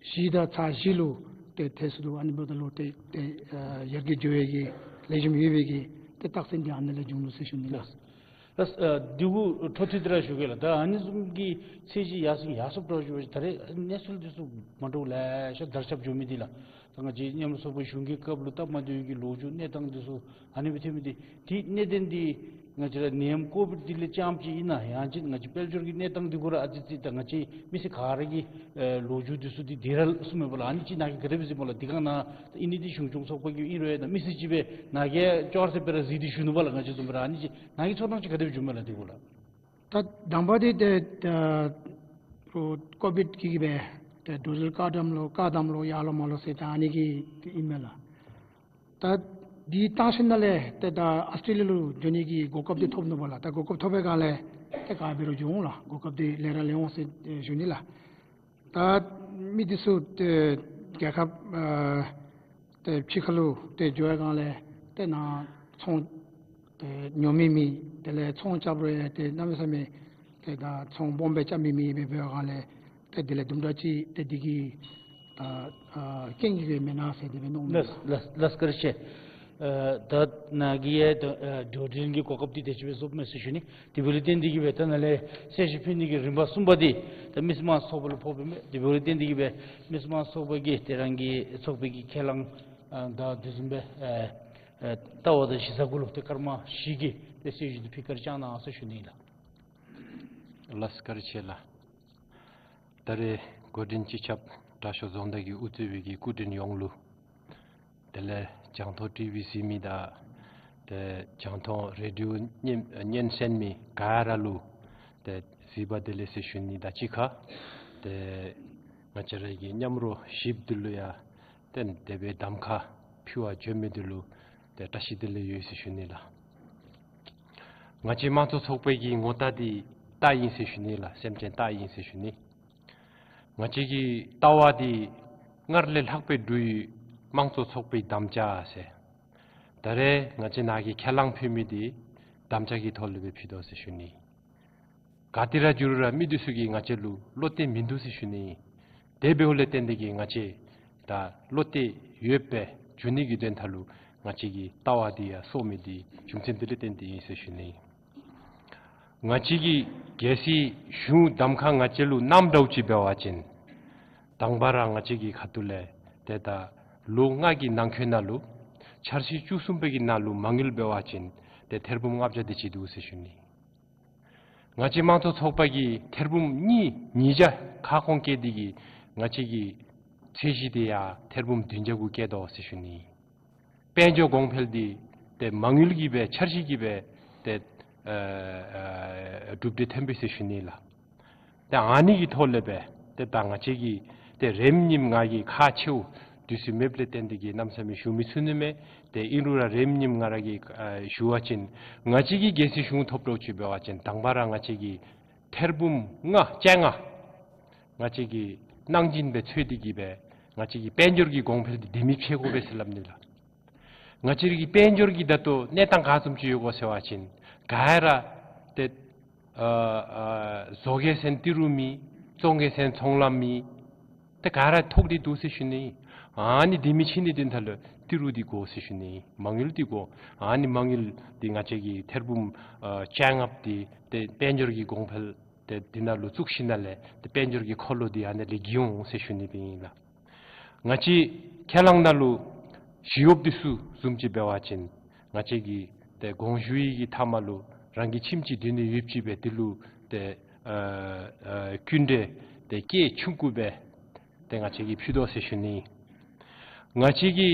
བཞི་དང་ཚག་བཞི་ལུ་ཏེ་ཐལ་སོ་ནུག། ཨ་ནི་འབདཝ་ད་ལུ་ཏེ་ཏེ་ཨ་ཡར་རྒྱས་འགྱོ་བའི་གི་ལེགས་ཤོམ་ཡོད་པའི་གི་ཏེ་རྟགས་མཚན་འདི་ཨ་ནི་ལས་བྱུང་ནུག་ཟེར་ཞུ་ནི་ལགས། ལགས། ཨ་འདི་གུ་འཕྲོ་མཐུད་དེ་ར་ཞུ་གེ་ལགས། ད་ཨ་ནི་བཟུམ་གྱི་ཚད་གཞི་ཡར་སེང་ཡར་སོངམ་འདྲཝ་ཞུ་བ་ཅིན་ད་རེས་གནས་ཚུལ་འདི་ཚུ་མ་འདྲཝ་ལེ་ཤ་དར་ཁྱབ་འགྱོ་མི་འདི་ལགས། ད་ང་བཅས་མཉམ་རུབ་ཚོགས་པ་གཞུང་གི་སྐབས་ལུ་སྟབས་མ་བདེ་བའི་གི་ལོ་རྒྱུས་གནས་སྟངས་འདི་ཚུ་ཨ་ནི་སྦེ་ཐོན་མི་འདི་ཏེ་གནད་དོན་འདི་ང་བཅས་ར་ནད་ཡམས་ཀོ་བིཌ་འདི་ལས་རྐྱངམ་ཅིག་ཨིན་ན་ཡང་ཅིན་ང་བཅས་དཔལ་འབྱོར་གྱི་གནས་སྟངས་འདི་གུ་ར་ཨ་ཙི་ཅིག་ད་ང་བཅས་མི་སེར་ག་ར་གི་ཨེ་ལོ་རྒྱུས་འདི་ཚུ་འདི་དེ་ར་གསུངམ་མས་པ་ལགས། ཨ་ནི་ཅིག་ནཱ་གིས་ག་དེ་སྦེ་གཟིགསཔ་སྨོ་ལགས། འདི་ག་ནཱ་ད་ཨིན་ནི་འདི་གཞུང་སྐྱོང་ཚོགས་པ་གི་ཨིན་རུང་ཡང་ད་མི་སེར་ཅིག་སྦེ་ནཱ་གིས་ཅོག་ར་འཐདཔ་སྦེ་ར་གཟིགས་ཏེ་ཞུ་ནུག་པ་ལགས། ང་བཅས་བཟུམ་སྦེ་ར་ཨ་ནི་ཅིག་ནཱ་གི་ཚོར་སྣང་ཅིག་ག་དེ་སྦེ་བྱུངམ་མས་ལགས་འདི་གུ་ལགས། ད་དང་པ་འདི་ཏེ་ད་ཨོ་ཀོ་བིཌ་གིས་སྦེ་ཏེ་འགྲོ་འགྲུལ་བཀག་དམ་ལོ་བཀག་དམ་ལོ་ཡར་ལོང་མར་ལོང་ཟེར་ད་ཨ་ནི་གིས་ཏེ་ཨིན་མས་ལགས། ད་འདི་བཏང་ཞིནམ་ལས་ཏེ་ད་ཨཱོས་ཊྲེ་ལི་ཡ་ལུ་འགྱོ་ནི་གི་གོ་སྐབས་འདི་ཐོབ་ནུག་པ་ལགས། ད་གོ་སྐབས་ཐོབ་པའི་སྒང་ལས་ཏེ་ག་འབད་རུང་འགྱོ་འོང་ལགས། གོ་སྐབས་འདི་ལེགས་ར་ལེགས་འོང་ཟེར་ཨེ་ཞུ་ནི་ལགས། ད་མི་འདི་ཚུ་ཏེ་རྒྱལ་ཁབ་ཨ་ཏེ་ཕྱི་ཁ་ལུ་ཏེ་འགྱོ་བའི་སྒང་ལས་ཏེ་ནཱ་ཚོང་ཏེ་ཉོ་མི་མེད། དེ་ལས་ཚོང་རྐྱབ་རུང་ཡང་ཏེ་གནམ་མེད་ས་མེད་ཏེ་ད་ཚོང་སྦོམ་སྦེ་རྐྱབ་མི་མེད་པའི་སྒང་ལས་ཏེ་དེ་ལས་དུམ་གྲ་ཅིག་ཏེ་འདི་གིས་ད་ཨ་རྐྱེན་གྱིས་སྦེ་མེན་ན་ཟེར་དེ་སྦེ་མནོཝ་མས། ལགས་ལགས་ལགས་བཀའ་དྲིན་ཆེ། ཨ་ད་ནཱ་གིས་ཡང་ད་ཨ་འགྲོ་འགྲུལ་གྱི་གོ་སྐབས་འདི་དེ་ཅིག་སྦེ་བཟོཝ་མས་ཟེར་ཞུ་ནི། དེ་འབདཝ་ལས་བརྟེན་ཏེ་གིས་སྦེ་ད་ནཱ་ལས་གསལ་བཤད་ཕུལ་ནི་གི་རིམ་པ་གསུམ་པ་འདི་ད་མི་སེར་དམངས་གཙོ་ཚོགས་པ་ལུ་ཕོགཔ་ཨིན་མས། དེ་འབདཝ་ལས་བརྟེན་ཏེ་གིས་སྦེ་མི་སེར་དམངས་གཙོ་ཚོགས་པ་གིས་ཏེ་རང་གི་ཚོགས་པའི་གི་ཁས་བླངས་ཨ་ད་དེ་བཟུམ་སྦེ་ཨ་ཨ་ལྟ་བ་དང་གཞི་རྩ་གུ་ལུ་ཏེ་སྐར་མ་བཞི་གི་ཏེ་གསལ་བཤད་འདི་ཕུལ་ཁར་བཅར་གནང་ཟེར་ཞུ་ནི་ལགས། ལགས་བཀའ་དྲིན་ཆེ་ལགས། ད་རེས་འགོ་འདྲེན་སྤྱི་ཁྱབ་དྲག་ཤོས་རྫོང་བདག་གིས་དབུ་གཙོས་པའི་གི་སྐུ་མགྲོན་ཡོངས་ལུ། དེ་ལས་རྒྱང་མཐོང་ཊི་ཝི་གཟིགས་མི་དང་ཏེ་རྒྱང་མཐོང་རེ་ཌིའོ་སྙན་སྙན་གསན་མི་ག་ར་ལུ་ཏེ་གཟིགས་པ་བདེ་ལེགས་ཟེར་ཞུ་ནི་དང་གཅིག་ཁར་ཏེ་ང་བཅས་ར་གི་མཉམ་རོགས་ཞིབ་འདི་ལུ་ཡང་ཏེ་དེ་སྦེ་གདམ་ཁ་ཕུལ་བར་བྱོན་མི་འདི་ལུ་ཏེ་བཀྲ་ཤིས་བདེ་ལེགས་ཡོད་ཟེར་ཞུ་ནི་ལགས། ང་བཅས་དམངས་གཙོ་ཚོགས་པའི་གི་ངོ་རྟགས་འདི་རྟ་ཨིན་ཟེར་ཞུ་ནི་ལགས། སེམས་ཅན་རྟ་ཨིན་ཟེར་ཞུ་ནི། ང་བཅས་ཀྱི་ལྟ་བ་འདི་སྔར་ལས་ལྷག་པའི་འབྲུ་ཡི་དམངས་གཙོ་ཚོགས་པའི་དམ་བཅའ་ཟེར། ད་རེས་ང་བཅས་ནཱ་གིས་ཁས་བླངས་ཕུལ་མི་འདི་དམ་བཅའ་གི་ཐོག་ལས་སྦེ་ཕུལ་དོ་ཟེར་ཞུ་ནི། ག་ཏེ་ར་འགྱོ་རུང་ར་མི་འདི་ཚུ་གིས་ང་བཅས་ལུ་བློ་གཏད་མིན་འདུག་ཟེར་ཞུ་ནི། དེ་འབདཝ་ལས་བརྟེན་ཏེ་གིས་ང་བཅས་ད་བློ་གཏད་ཡོདཔ་སྦེ་འགྱོ་ནི་གི་དོན་དག་ལུ་ང་བཅས་ཀྱི་ལྟ་བ་འདི་ཡང་སོར་མི་འདི་རྒྱུ་མཚན་འདི་ལས་བརྟེན་ཏེ་ཨིན་ཟེར་ཞུ་ནི། ང་བཅས་ཀྱི་རྒྱལ་སྲིད་གཞུང་གདམ་ཁ་ང་བཅས་ལུ་གནངམ་འདྲཝ་ཅིག་འབད་བ་ཅིན་དང་པ་ར་ང་བཅས་ཀྱི་ཁ་ཐུག་ལས་ཏེ་ད་ལོ་ལྔ་གི་ནང་འཁོད་ནང་ལུ་འཆར་གཞི་བཅུ་གསུམ་པའི་གི་ནང་ལུ་མ་དངུལ་འབད་བ་ཅིན་ཏེ་ཐེར་འབུམ་ལྔ་བརྒྱ་དེ་ཅིག་འདུག་ཟེར་ཞུ་ནི། ང་བཅས་དམངས་གཙོ་ཚོགས་པ་གིས་ཐེར་འབུམ་གཉིས་ཉིས་བརྒྱ་ཁ་སྐོང་བཀལ་ཏེ་གིས་ང་བཅས་ཀྱི་ཚད་གཞི་དེ་ཡང་ཐེར་འབུམ་བདུན་བརྒྱ་གུ་བཀལ་དོ་ཟེར་ཞུ་ནི། དཔལ་འབྱོར་གོང་འཕེལ་འདི་ཏེ་མ་དངུལ་གྱིས་སྦེ་འཆར་གཞི་གིས་སྦེ་ཏེ་ཨ་ཨ་གྲུབ་འབྲས་ཐོན་པས་ཟེར་ཞུ་ནི་ལགས། ཏེ་ཨ་ནི་གི་ཐོག་ལས་སྦེ་ཏེ་ད་ང་བཅས་ཀྱིས་ཏེ་རེམ་ཉིནམ་ང་གིས་ཁག་ཆེཝ་དུས་ཚོད་མེདཔ་ལས་བརྟེན་ཏེ་གིས་གནམ་མེད་ས་མེད་ཞུ་མི་ཚུགས་ནི་མས། ཏེ་ཨིན་རུང་ར་རེམ་ཉིནམ་ང་ར་གིས་ཨ་ཞུ་བ་ཅིན་ང་བཅས་ཀྱིས་རྒྱལ་སྲིད་གཞུང་ཐོབ་འདྲཝ་ཅིག་འབད་བ་ཅིན་དང་པ་ར་ང་བཅས་ཀྱིས་ཐེར་འབུམ་ལྔ་བཅོ་ལྔ་ང་བཅས་ཀྱི་གནང་སྦྱིན་སྦེ་འཚོལ་ཏེ་གིས་སྦེ་ང་བཅས་ཀྱི་དཔལ་འབྱོར་གྱི་གོང་འཕེལ་འདི་ལྡེ་མིག་ཕྱེ་དགོ་པས་ཟེར་སླབ་ནི་ལགས། ང་བཅས་ར་གི་དཔལ་འབྱོར་གྱི་ད་ལྟོ་གནས་སྟངས་ག་བཟུམ་ཅིག་ཡོད་གོ་ཟེར་བ་ཅིན་ག་ར་ཏེ་ཨ་ཨ་བཟོ་མཁན་ཟེར་ན་ཏི་རུ་མེད། བཙོང་མཁན་ཟེར་ན་ཚོང་ལམ་མེད། ཏེ་ག་ར་ཐོགས་ཏེ་འདུག་ཟེར་ཞུ་ནི། ཨ་ནི་ལྡེ་མིག་ཕྱེ་ནི་དོན་དག་ལུ་ཏི་རུ་འདི་དགོ་ཟེར་ཞུ་ནི། མ་དངུལ་འདི་དགོ། ཨ་ནི་མ་དངུལ་འདི་ང་བཅས་ཀྱིས་ཐེར་འབུམ་ཨ་བཅོ་ལྔ་འདི་ཏེ་དཔལ་འབྱོར་གྱི་གོང་འཕེལ་ཏེ་འདི་ནང་ལུ་བཙུགས་ཞིནམ་ལས་ཏེ་དཔལ་འབྱོར་གྱི་འཁོར་ལོ་འདི་ཨ་ནི་ལས་བསྒྱིར་འོང་ཟེར་ཞུ་ནི་སྦེ་ཨིན་ལགས། ང་བཅས་ཁས་བླངས་ནང་ལུ་ཞི་གཡོགཔ་འདི་ཚུ་བཟུམ་ཅིག་འབད་བ་ཅིན་ང་བཅས་ཀྱིས་ཏེ་དགོངས་ཞུ་ཡི་གི་མཐའ་མ་ལུ་རང་གི་ཁྱིམ་གྱི་མདུན་ནང་ཡོདཔ་ཅིག་སྦེ་འདི་ལུ་ཏེ་ཨ་ཨ་སྐྱིན་འགྲུལ་ཏེ་སྐྱེད་ཆུང་ཀུ་སྦེ་ཏེ་ང་བཅས་ཀྱིས་ཕུལ་དོ་ཟེར་ཞུ་ནི། ང་བཅས་ཀྱི་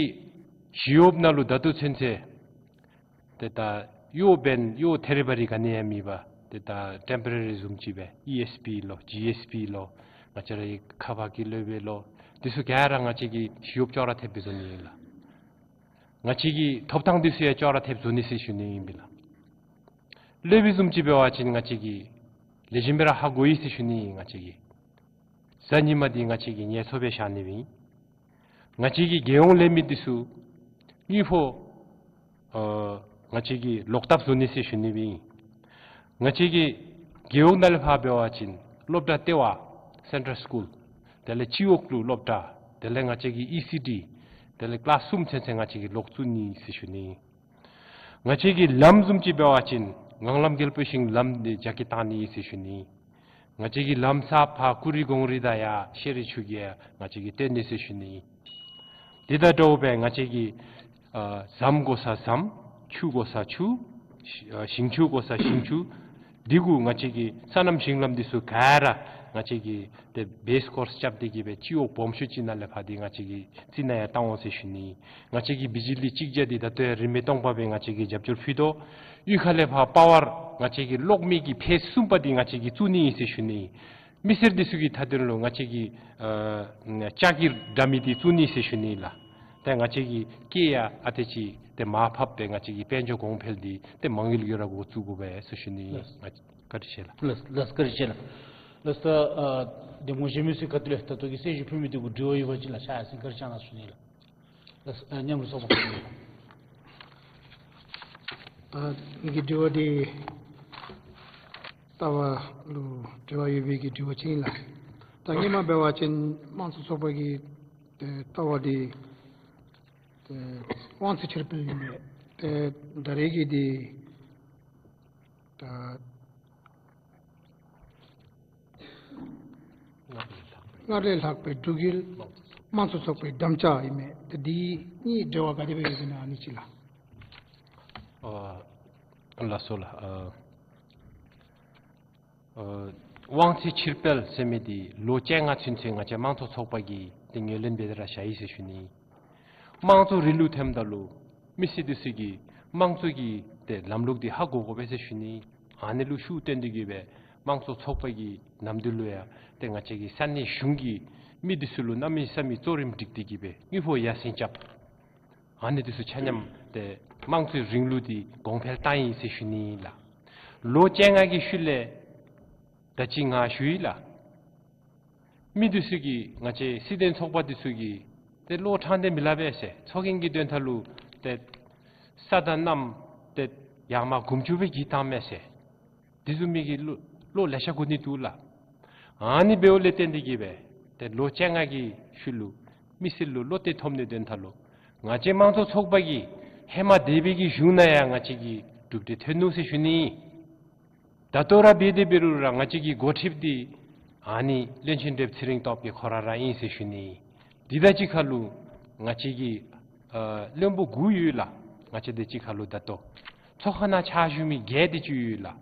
ཞི་གཡོགཔ་ནང་ལུ་ད་ལྟོ་ཚུན་ཚོད་ཏེ་ད་གཡོག་འབདན་གཡོག་ཐེ་རེ་བ་རེ་ག་ནི་ཡང་མེད་པར་ཏེ་ད་ཊེམ་པོ་ར་རི་བཟུམ་ཅིག་སྦེ་ཨི་ཨེསི་པི་ལོ་ཇི་ཨེསི་པི་ལོ་ང་བཅས་རའི་ཁ་ཕར་གྱི་སློབ་དཔོན་ལོ་འདི་ཚུ་ག་ར་ང་བཅས་ཀྱིས་ཞི་གཡོགཔ་ཅོག་ར་འཐདཔ་སྦེ་བཟོ་ནི་ཨིན་ལགས། ང་བཅས་ཀྱི་ཐོབ་ཐང་འདི་ཚུ་ཡང་ཅོག་ར་འཐདཔ་བཟོ་ནི་ཟེར་ཞུ་ནི་ཨིན་པས་ལགས། སློབ་དཔོན་བཟུམ་ཅིག་འབད་བ་ཅིན་ང་བཅས་ཀྱིས་ལེགས་ཤོམ་སྦེ་ར་ཧ་གོ་ཡི་ཟེར་ཞུ་ནི་ཨིན། ང་བཅས་ཀྱིས་གཟའ་ཉི་མ་འདི་ང་བཅས་ཀྱིས་ངལ་འཚོ་སྦེ་བཞག་ནི་སྦེ་ཨིན། ང་བཅས་ཀྱི་རྒྱལ་ཡོངས་ལས་མི་འདི་ཚུ་དངུལ་ཕོགས་ཨ་ང་བཅས་ཀྱིས་ལོག་བཏབ་བཟོ་ནི་ཟེར་ཞུ་ནི་སྦེ་ཨིན། ང་བཅས་ཀྱི་རྒེད་འོག་ནང་ལས་ཕར་འབད་བ་ཅིན་སློབ་གྲྭ་ལྟེ་བ་སེན་ཊལ་སི་ཀུལ་དེ་ལས་སྤྱི་འོག་ལུ་སློབ་གྲྭ་དེ་ལས་ང་བཅས་ཀྱི་ཨི་སི་ཌི་དེ་ལས་ཀི་ལཱསི་གསུམ་ཚུན་ཚོད་ང་བཅས་ཀྱིས་ལོག་བཙུགས་ནི་ཟེར་ཞུ་ནི། ང་བཅས་ཀྱི་ལམ་བཟུམ་ཅིག་འབད་བ་ཅིན་ངང་ལམ་རྒྱལ་པོ་ཞིང་ལམ་འདི་རྒྱ་སྐྱེད་བཏང་ནི་ཟེར་ཞུ་ནི། ང་བཅས་ཀྱི་ལམ་ས་ཕར་ཀུ་རི་གོང་རི་དང་ཡར་ཤེས་རིག་ཆུ་རྒྱལ་ང་བཅས་ཀྱིས་བཏོན་ནི་ཟེར་ཞུ་ནི། དེ་དང་འདྲཝ་སྦེ་ང་བཅས་ཀྱི་ཨ་ཟམ་དགོ་ས་ཟམ་ཆུ་དགོ་ས་ཆུ་ཞིང་ཨ་ཞིང་ཆུ་དགོ་ས་ཞིང་ཆུ་འདི་གུ་ང་བཅས་ཀྱི་སོ་ནམ་ཞིང་ལམ་འདི་ཚུ་ག་ར་ང་བཅས་ཀྱིས་ཏེ་བེསི་ཀོརསི་རྐྱབ་སྟེ་གིས་སྦེ་སྤྱི་འོག་སྦོམ་ཤོས་ཅིག་ནང་ལས་ཕར་འདི་ང་བཅས་ཀྱིས་རྩི་ནང་ཡང་བཏང་འོང་ཟེར་ཞུ་ནི། ང་བཅས་ཀྱི་བི་ཇི་ལི་གཅིག་བརྒྱ་འདི་ད་ལྟོ་ཡང་རིན་མེད་སྟོང་པ་སྦེ་ང་བཅས་ཀྱིས་རྒྱབ་སྐྱོར་ཕུལ་དོ། གཡུས་ཁ་ལས་ཕར་པ་ཝར་ང་བཅས་ཀྱིས་གློག་མེ་གི་ཕེསི་གསུམ་པ་འདི་ང་བཅས་ཀྱིས་བཙུགས་ནི་ཨིན་ཟེར་ཞུ་ནི། མི་སེར་འདི་ཚུ་གི་མཐའ་དོན་ལུ་ང་བཅས་ཀྱིས་ཨ་ལྕགས་ཀྱི་དྲ་མིག་འདི་བཙུགས་ནི་ཟེར་ཞུ་ནི་ལགས། ཏེ་ང་བཅས་ཀྱི་སྐྱེད་ཡང་ཨ་ཙི་ཅིག་ཏེ་མར་ཕབ་སྦེ་ང་བཅས་ཀྱི་དཔལ་འབྱོར་གོང་འཕེལ་འདི་ཏེ་མ་དངུལ་གྱིས་ར་འགོ་བཙུགས་དགོ་པས་ཟེར་ཞུ་ནི། ལགས། བཀའ་དྲིན་ཆེ་ལགས། ལགས་ལགས་བཀའ་དྲིན་ཆེ་ལགས། ལགས་ད་ཨ་གདམ་ངོ་བཞེས་མི་ཚུ་གི་ཁ་ཐུག་ལས་ད་ལྟོ་གི་གསལ་ཞུ་ཕུལ་མི་འདི་གུ་དྲི་བ་ཡོད་པ་ཅིན་ལགས་ཕྱག་ཡར་སེང་བཀའ་དྲིན་བསྐྱང་གནང་ཞུ་ནི་ལགས། ལགས་ཨ་མཉམ་རུབ་ཚོགས་པ་ཁག་ལས། ཨ་ངེ་གི་དྲི་བ་འདི་ལྟ་བ་ལུ་འབྲེལ་བ་ཡོད་པའི་གི་དྲི་བ་ཅིག་ཨིན་ལགས། ད་སྔོན་མ་འབད་བ་ཅིན་དམངས་གཙོ་ཚོགས་པ་གི་ཏེ་ལྟ་བ་འདི་ཏེ་དབང་ཚད་ཕྱིར་སྤེལ་ཨིན་པས། ཏེ་ད་རེས་ཀྱི་འདི་ད་སྔར་ལས་ལྷག་པའི་འགྲུལ་སྐྱེལ་དམངས་གཙོ་ཚོགས་པའི་དམ་བཅའ་ཨིན་མས། ཏེ་འདི་གཉིས་འབྲེལ་བ་ག་དེ་སྦེ་ཡོད་ག་ན་ཨ་ནི་ཅིག་ལགས། ཨ་ལགས་སོ་ལགས། ཨ་ཨ་དབང་ཚད་ཕྱིར་སྤེལ་ཟེར་མི་འདི་ལོ་བཅོ་ལྔ་ཚུན་ཚོད་ང་བཅས་དམངས་གཙོ་ཚོགས་པ་གིས་ཏེ་ངོས་ལེན་འབད་དེ་ར་བཞག་ཡི་ཟེར་ཞུ་ནི། དམངས་གཙོ་རིང་ལུགས་ཐོནམ་ད་ལུ་མི་སེར་འདི་ཚུ་གིས་དམངས་གཙོ་གི་ཏེ་ལམ་ལུགས་འདི་ཧ་གོ་དགོ་པས་ཟེར་ཞུ་ནི། ཨ་ནི་ལུ་ཤུགས་བཏོན་ཏེ་གིས་སྦེ་དམངས་གཙོ་ཚོགས་པ་གི་ནམ་དུས་ལུ་ཡང་ཏེ་ང་བཅས་ཀྱི་ས་གནས་གཞུང་གི་མི་འདི་ཚུ་ལུ་གནམ་མེད་ས་མེད་གཙོ་རིམ་སྒྲིག་སྟེ་གིས་སྦེ་དངུལ་ཕོགས་ཡར་སེང་རྐྱབ། ཨ་ནི་འདི་ཚུ་ཆ་མཉམ་ཏེ་དམངས་གཙོའི་རིང་ལུགས་འདི་གོང་འཕེལ་བཏང་ཡི་ཟེར་ཞུ་ནི་ལགས། ལོ་བཅོ་ལྔ་གི་ཤུལ་ལས་ད་ཅི་ང་ཞུ་ཡི་ལགས། མི་འདི་ཚུ་གིས་ང་བཅས་སྲིད་དོན་ཚོགས་པ་འདི་ཚུ་གིས་ཏེ་བློ་དྲང་སྟེ་མི་སླབ་པས་ཟེར། ཚོགས་རྒྱན་གྱི་དོན་དག་ལུ་ཏེ་ས་དང་གནམ་ཏེ་ཡར་མར་མགུ་མཇུག་སྦེ་བརྗེ་བཏངམ་མས་ཟེར། དེ་བཟུམ་མའི་གི་བློ་བློ་ལེ་ཤ་གོ་ནི་འདུག་ལགས། ཨ་ནི་འབདཝ་ལས་བརྟེན་ཏེ་གིས་སྦེ་ཏེ་ལོ་བཅོ་ལྔ་གི་ཤུལ་ལུ་མི་སེར་ལུ་བློ་གཏད་ཐོབ་ནིའི་དོན་དག་ལུ་ང་བཅས་དམངས་གཙོ་ཚོགས་པ་གིས་ཧེ་མ་འདས་པའི་གི་གཞུང་ནང་ཡང་ང་བཅས་ཀྱིས་གྲུབ་འབྲས་ཐོན་ནུག་ཟེར་ཞུ་ནི། ད་ལྟོ་ར་འབད་དེ་འབད་རུང་ར་ང་བཅས་ཀྱི་འགོ་ཁྲིདཔ་འདི་ཨ་ནི་བློན་ཆེན་བགྲེསཔ་ཚེ་རིང་སྟོབས་རྒྱས་ཁོ་ར་ར་ཨིན་ཟེར་ཞུ་ནི། དེ་དང་གཅིག་ཁར་ལུ་ང་བཅས་ཀྱི་ཨ་བློན་པོ་དགུ་ཡོད་ལགས། ང་བཅས་དང་གཅིག་ཁར་ལུ་ད་ལྟོ་ཚོགས་ཁང་ནང་ཕྱག་ཞུ་མི་བརྒྱད་དེ་ཅིག་ཡོད་ལགས།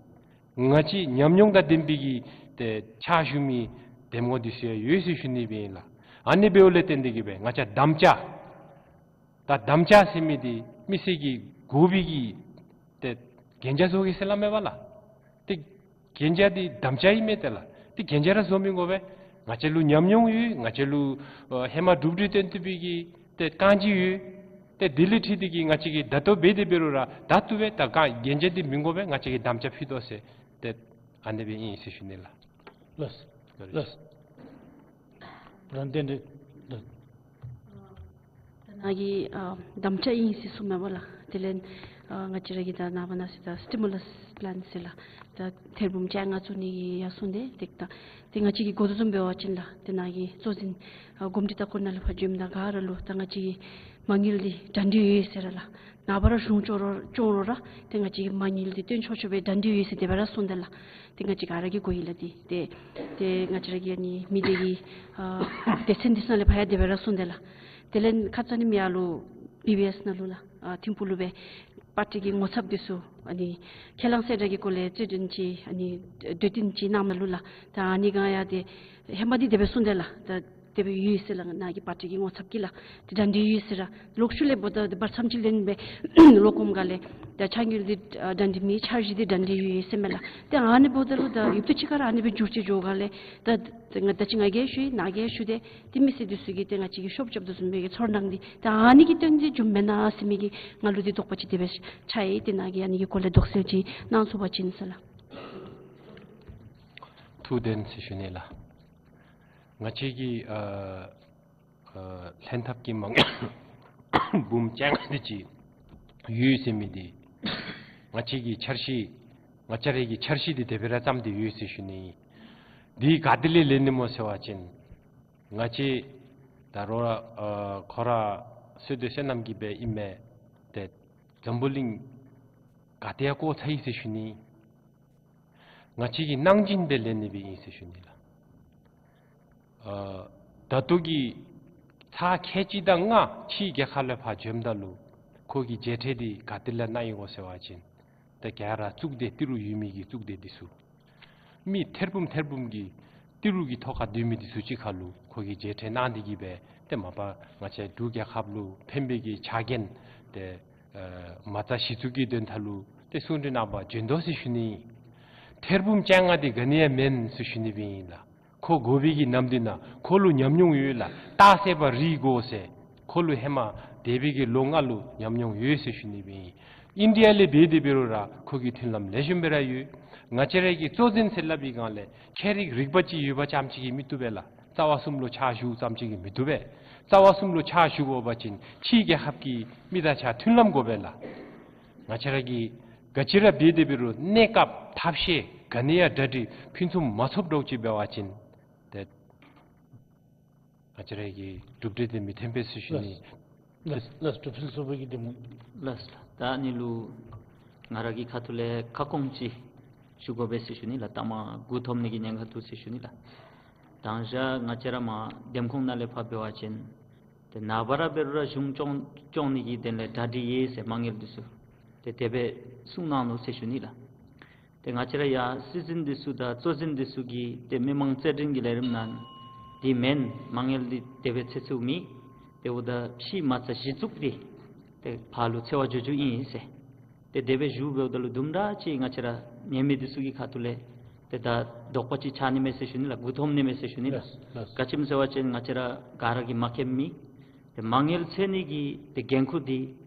ང་བཅས་ཉམས་མྱོང་དང་ལྡན་པའི་གི་ཏེ་ཕྱག་ཞུ་མི་འདེམས་ངོ་འདི་ཚུ་ཡང་ཡོད་ཟེར་ཞུ་ནི་སྦེ་ཨིན་ལགས། ཨ་ནི་འབདཝ་ལས་བརྟེན་ཏེ་གིས་སྦེ་ང་བཅས་དམ་བཅའ་ད་དམ་བཅའ་ཟེར་མི་འདི་མི་སེར་གྱིས་དགོ་པའི་གི་ཏེ་གན་རྒྱ་བཟོ་གེ་ཟེར་སླབ་མས་པ་ལགས། ཏེ་གན་རྒྱ་འདི་དམ་བཅའ་ཨིན་མས་ཏེ་ལགས། ཏེ་གན་རྒྱ་ར་བཟོ་མི་དགོ་པས། ང་བཅས་ལུ་ཉམས་མྱོང་ཡོད། ང་བཅས་ལུ་ཨ་ཧེ་མ་གྲུབ་འབྲས་སྟོན་ཐུབ་པའི་གི་ཏེ་རྐང་རྗེས་ཡོད། ཏེ་དེ་ལས་འཕྲོས་ཏེ་གིས་ང་བཅས་ཀྱིས་ད་ལྟོ་འབད་དེ་འབད་རུང་ར་ད་བཏུབ་པས། ད་ག་གན་རྒྱ་འདི་མི་དགོ་པས། ང་བཅས་ཀྱིས་དམ་བཅའ་ཕུལ་དོ་ཟེར་ཏེ་ཨ་ནི་སྦེ་ཨིན་ཟེར་ཞུ་ནི་ལགས། ལགས། ལགས། རང་བདེན་འདི་ལགས། ད་ནཱ་གིས་ཨ་དམ་བཅའ་ཨིན་ཟེར་གསུངམ་མས་པ་ལགས། དེ་ལས་ཨ་ང་བཅས་ར་གི་ད་ནངས་པ་གནངས་ཚེ་ད་སི་ཊི་མུ་ལས་པི་ལཱན་ཟེར་ལགས། ད་ཐེར་འབུམ་བཅོ་ལྔ་བཙུགས་ནི་གི་ཡར་སོང་སྟེ་ཏེ་ད་ཏེ་ང་བཅས་ཀྱིས་གོ་དོ་བཟུམ་འབད་བ་ཅིན་ལགས། ཏེ་ནཱ་གི་གཙོ་འཛིན་ཨ་གོམས་འདྲིས་ལྟ་སྐོར་ནང་ལས་ཕར་བྱོནམ་ད་ག་ར་ལུ་ད་ང་བཅས་ཀྱི་མ་དངུལ་འདི་གྲ་སྒྲིག་ཡོད་ཟེར་ར་ལགས། ནངས་པ་ར་གཞུང་སྐྱོང་རུང་རུང་ར་ཏེ་ང་བཅས་ཀྱིས་མ་དངུལ་འདི་བཏོན་ཆོག་ཆོག་སྦེ་གྲ་སྒྲིག་ཡོད་ཟེར་དེ་སྦེ་ར་གསུངས་ཏེ་ལགས། ཏེ་ང་བཅས་ག་ར་གིས་གོ་ཡི་ལགས། ཏེ་ཏེ་ཏེ་ང་བཅས་ར་གི་ཨ་ནི་མི་སྡེ་གི་ཨ་སྡེ་ཚན་འདི་ཚུ་ནང་ལས་ཕར་ཡང་དེ་སྦེ་ར་གསུངས་ཏེ་ལགས། དེ་ལས་ཁ་ཙ་ཉིནམ་ཡར་ལུ་བི་བི་ཨེསི་ནང་ལུ་ལགས་ཨ་ཐིམ་ཕུག་ལུ་སྦེ་པར་ཊི་གི་ངོ་ཚབ་འདི་ཚུ་ཨ་ནི་ཁས་བླངས་གསལ་བསྒྲགས་ཀྱི་སྐོར་ལས་རྩོད་འགྲན་ཅིག་ཨ་ནི་སྡོད་རྟེན་ཅིག་གནངམ་ད་ལུ་ལགས། ད་ཨ་ནི་སྒང་ཡང་ཏེ་ཧེ་མ་འདི་དེ་སྦེ་གསུངས་ཏེ་ལགས། ད་དེ་སྦེ་ཡོད་ཟེར་ལགས། ནཱ་གི་པར་ཊི་གི་ངོ་ཚབ་ཀྱིས་ལགས། ཏེ་གྲ་སྒྲིག་ཡོད་ཟེར་ར། ལོག་ཤུལ་ལས་འབདཝ་ད་ཏེ་བར་མཚམས་ཅིག་ལེན་སྦེ་ལོག་འོངམ་སྒང་ལས་ད་ཕྱག་དངུལ་འདི་ཨ་གྲ་སྒྲིག་མེད། འཆར་གཞི་འདི་གྲ་སྒྲིག་ཡོད་ཟེར་མས་ལགས། ཏེ་ཨ་ནི་འབདཝ་ད་ལུ་ད་ཡུདཔ་ཐེངས་ཅིག་ཁར་ཨ་ནི་སྦེ་འགྱུར་ཅིག་འགྱོ་སྒང་ལས་ད་ད་ད་ཅི་ང་གིས་ཞུ་ཡི། ནཱ་གིས་ཞུ་སྟེ་ཏེ་མི་སེར་འདི་ཚུ་གིས་ཏེ་ང་བཅས་ཀྱིས་ཤོབ་རྐྱབ་དོ་བཟུམ་སྦེ་གི་ཚོར་སྣང་འདི་ད་ཨ་ནི་གི་དོན་འདི་བྱུངམ་མེན་ན་ཟེར་མི་གི་ང་ལུ་འདི་དོགས་པ་ཅིག་དེ་སྦེ་ཆགས་ཡི། ཏེ་ནཱ་གིས་ཨ་ནི་གི་སྐོར་ལས་དོགས་སེལ་ཅིག་གནང་ཚུགས་པ་ཅིན་ཟེར་ལགས། ཐུགས་བདེན་ཟེར་ཞུ་ནི་ལགས། ང་བཅས་ཀྱི་ཨ་ཨ་ལྷན་ཐབས་ཀྱི་མ་དངུལ་འབུམ་བཅོ་ལྔ་དེ་ཅིག་ཡོད་ཟེར་མི་འདི་ང་བཅས་ཀྱི་འཆར་གཞི་ང་བཅས་རའི་གི་འཆར་གཞི་འདི་དེ་སྦེ་ར་བརྩམས་ཏེ་ཡོད་ཟེར་ཞུ་ནི། འདི་ག་ཏེ་ལས་ལེན་ནི་སྨོ་ཟེར་བ་ཅིན་ང་བཅས་ད་རུང་ཨ་ཁོ་ར་བསོད་སྡེ་བསོད་ནམས་ཀྱིས་སྦེ་ཨིན་མས། ཏེ་འཛམ་བུ་གླིང་ག་ཏེ་ཡང་བཀོ་ཚར་ཡི་ཟེར་ཞུ་ནི། ང་བཅས་ཀྱིས་གནང་སྦྱིན་སྦེ་ལེན་ནི་སྦེ་ཨིན་ཟེར་ཞུ་ནི་ལགས། ཨ་ད་ལྟོ་གི་ཚར་ཁལ་གཅིག་དང་ལྔ་ཕྱིའི་རྒྱལ་ཁབ་ལས་ཕར་བྱོནམ་ད་ལུ་ཁོ་གི་མཇལ་འཕྲད་འདི་ག་ཏེ་ལས་གནང་ཡི་གོ་ཟེར་བ་ཅིན་ཏེ་ག་ར་གཙུག་སྡེ་ཏི་རུ་ཡོད་མི་གི་གཙུག་སྡེ་འདི་ཚུ་མི་ཐེར་འབུམ་ཐེར་འབུམ་གྱི་ཏི་རུ་གི་ཐོག་ཁར་སྡོད་མི་འདི་ཚུ་གཅིག་ཁར་ལུ་ཁོ་གི་མཇལ་འཕྲད་གནང་སྟེ་གིས་སྦེ་ཏེ་མ་པ་ང་བཅས་འབྲུག་རྒྱལ་ཁབ་ལུ་ཕན་པའི་གི་ཕྱག་འགན་ཏེ་ཨ་མ་རྩ་གཞི་བཙུགས་ཀྱི་དོན་དག་ལུ་ཏེ་གསུང་གྲོས་གནང་པར་བྱོན་དོ་ཟེར་ཞུ་ནི། ཐེར་འབུམ་བཅོ་ལྔ་འདི་ག་ནི་ཡང་མེན་ཟེར་ཞུ་ནི་སྦེ་ཨིན་ལགས། ཁོ་དགོ་པའི་གི་ནམ་འདི་ནང་ཁོ་ལུ་ཉམས་མྱོང་ཡོད་ལགས། རྟགས་གསལ་བ་རིག་དགོ་ཟེར་ཁོ་ལུ་ཧེ་མ་འདས་པའི་གི་ལོ་ལྔ་ལུ་ཉམས་མྱོང་ཡོད་ཟེར་ཞུ་ནི་སྦེ་ཨིན། ཨིན་ཌི་ཡ་ལས་འབད་དེ་འབད་རུང་ར་ཁོ་གི་མཐུན་ལམ་ལེགས་ཤོམ་སྦེ་ར་ཡོད། ང་བཅས་རའི་གི་གཙོ་འཛིན་ཟེར་སླབ་པའི་སྒང་ལས་ཁྱད་རིག་རིག་པ་ཅིག་ཡོད་པ་ཙམ་ཅིག་གིས་མི་བཏུབ་པས་ལགས། རྩ་བ་གསུམ་ལུ་ཕྱག་ཞུ་ཙམ་ཅིག་གིས་མི་བཏུབ་པས། རྩ་བ་གསུམ་ལུ་ཕྱག་ཞུ་དགོ་པ་ཅིན་ཕྱིའི་རྒྱལ་ཁབ་ཀྱི་མི་དང་ཕྱག་མཐུན་ལམ་དགོ་པས་ལགས། ང་བཅས་ར་གིས་ག་ཅི་ར་འབད་དེ་འབད་རུང་གནས་སྐབས་ཐབས་ཤེས་ག་ནི་ཡང་གྲ་སྒྲིག་ཕུན་སུམ་མ་ཚོགསཔ་འདྲཝ་ཅིག་འབད་བ་ཅིན་ཏེ་ང་བཅས་ར་གི་གྲུབ་འབྲས་འདི་མི་ཐོན་པས་ཟེར་ཞུ་ནི། ལགས་ལགས་ལགས། གྲུབ་ཚུལ་ཚོགས་པའི་གི་འདེམས་ངོ་ལགས་ལགས། ད་ཨ་ནི་ལུ་ང་ར་གི་ཁ་ཐུག་ལས་ཁ་སྐོང་ཅིག་ཞུ་དགོ་པས་ཟེར་ཞུ་ནི་ལགས། ལྟ་མ་མགུ་འཐོམ་ནི་གི་ཉེན་ཁ་འདུག་ཟེར་ཞུ་ནི་ལགས། དང་ཞག་ང་བཅས་ར་མར་འདེམས་ཁོངས་ནང་ལས་ཕར་འབད་བ་ཅིན་ཏེ་ནངས་པ་ར་འབད་རུང་ར་གཞུང་སྐྱོང་སྐྱོང་ནི་གི་དོན་ལས་གྲ་སྒྲིག་ཡོད་ཟེར་མ་དངུལ་འདི་ཚུ་ཏེ་དེ་སྦེ་གསུངས་གནང་ནུག་ཟེར་ཞུ་ནི་ལགས། ཏེ་ང་བཅས་ར་ཡར་སྲིད་འཛིན་འདི་ཚུ་དང་གཙོ་འཛིན་འདི་ཚུ་གིས་ཏེ་མི་མང་རྩོད་འགྲན་གྱི་ལས་རིམ་ནང་འདི་མེན་མ་དངུལ་འདི་དེ་སྦེ་ཚོད་ཚོད་མེད། ཏེ་འབདཝ་ད་ཕྱིའི་མ་རྩ་གཞི་བཙུགས་འདི་ཏེ་ཕར་ལུ་འཚོལ་བར་འགྱོ་འགྱོཝ་ཨིན་ཟེར། ཏེ་དེ་སྦེ་ཞུ་འབདཝ་ད་ལུ་དུམ་གྲ་ཅིག་ང་བཅས་ར་ཉན་མི་འདི་ཚུ་གི་ཁ་ཐུག་ལས་ཏེ་ད་དོགས་པ་ཅིག་ཆགས་ནི་མས་ཟེར་ཞུ་ནི་ལགས། མགུ་འཐོམ་ནི་མས་ཟེར་ཞུ་ནི་ལགས། ལགས་ལགས། ག་ཅི་སྨོ་ཟེར་བ་ཅིན་ང་བཅས་ར་ག་ར་གིས་མ་མཁྱེནམ་མེད། ཏེ་མ་དངུལ་འཚོལ་ནི་གི་ཏེ་འགན་ཁུར་འདི་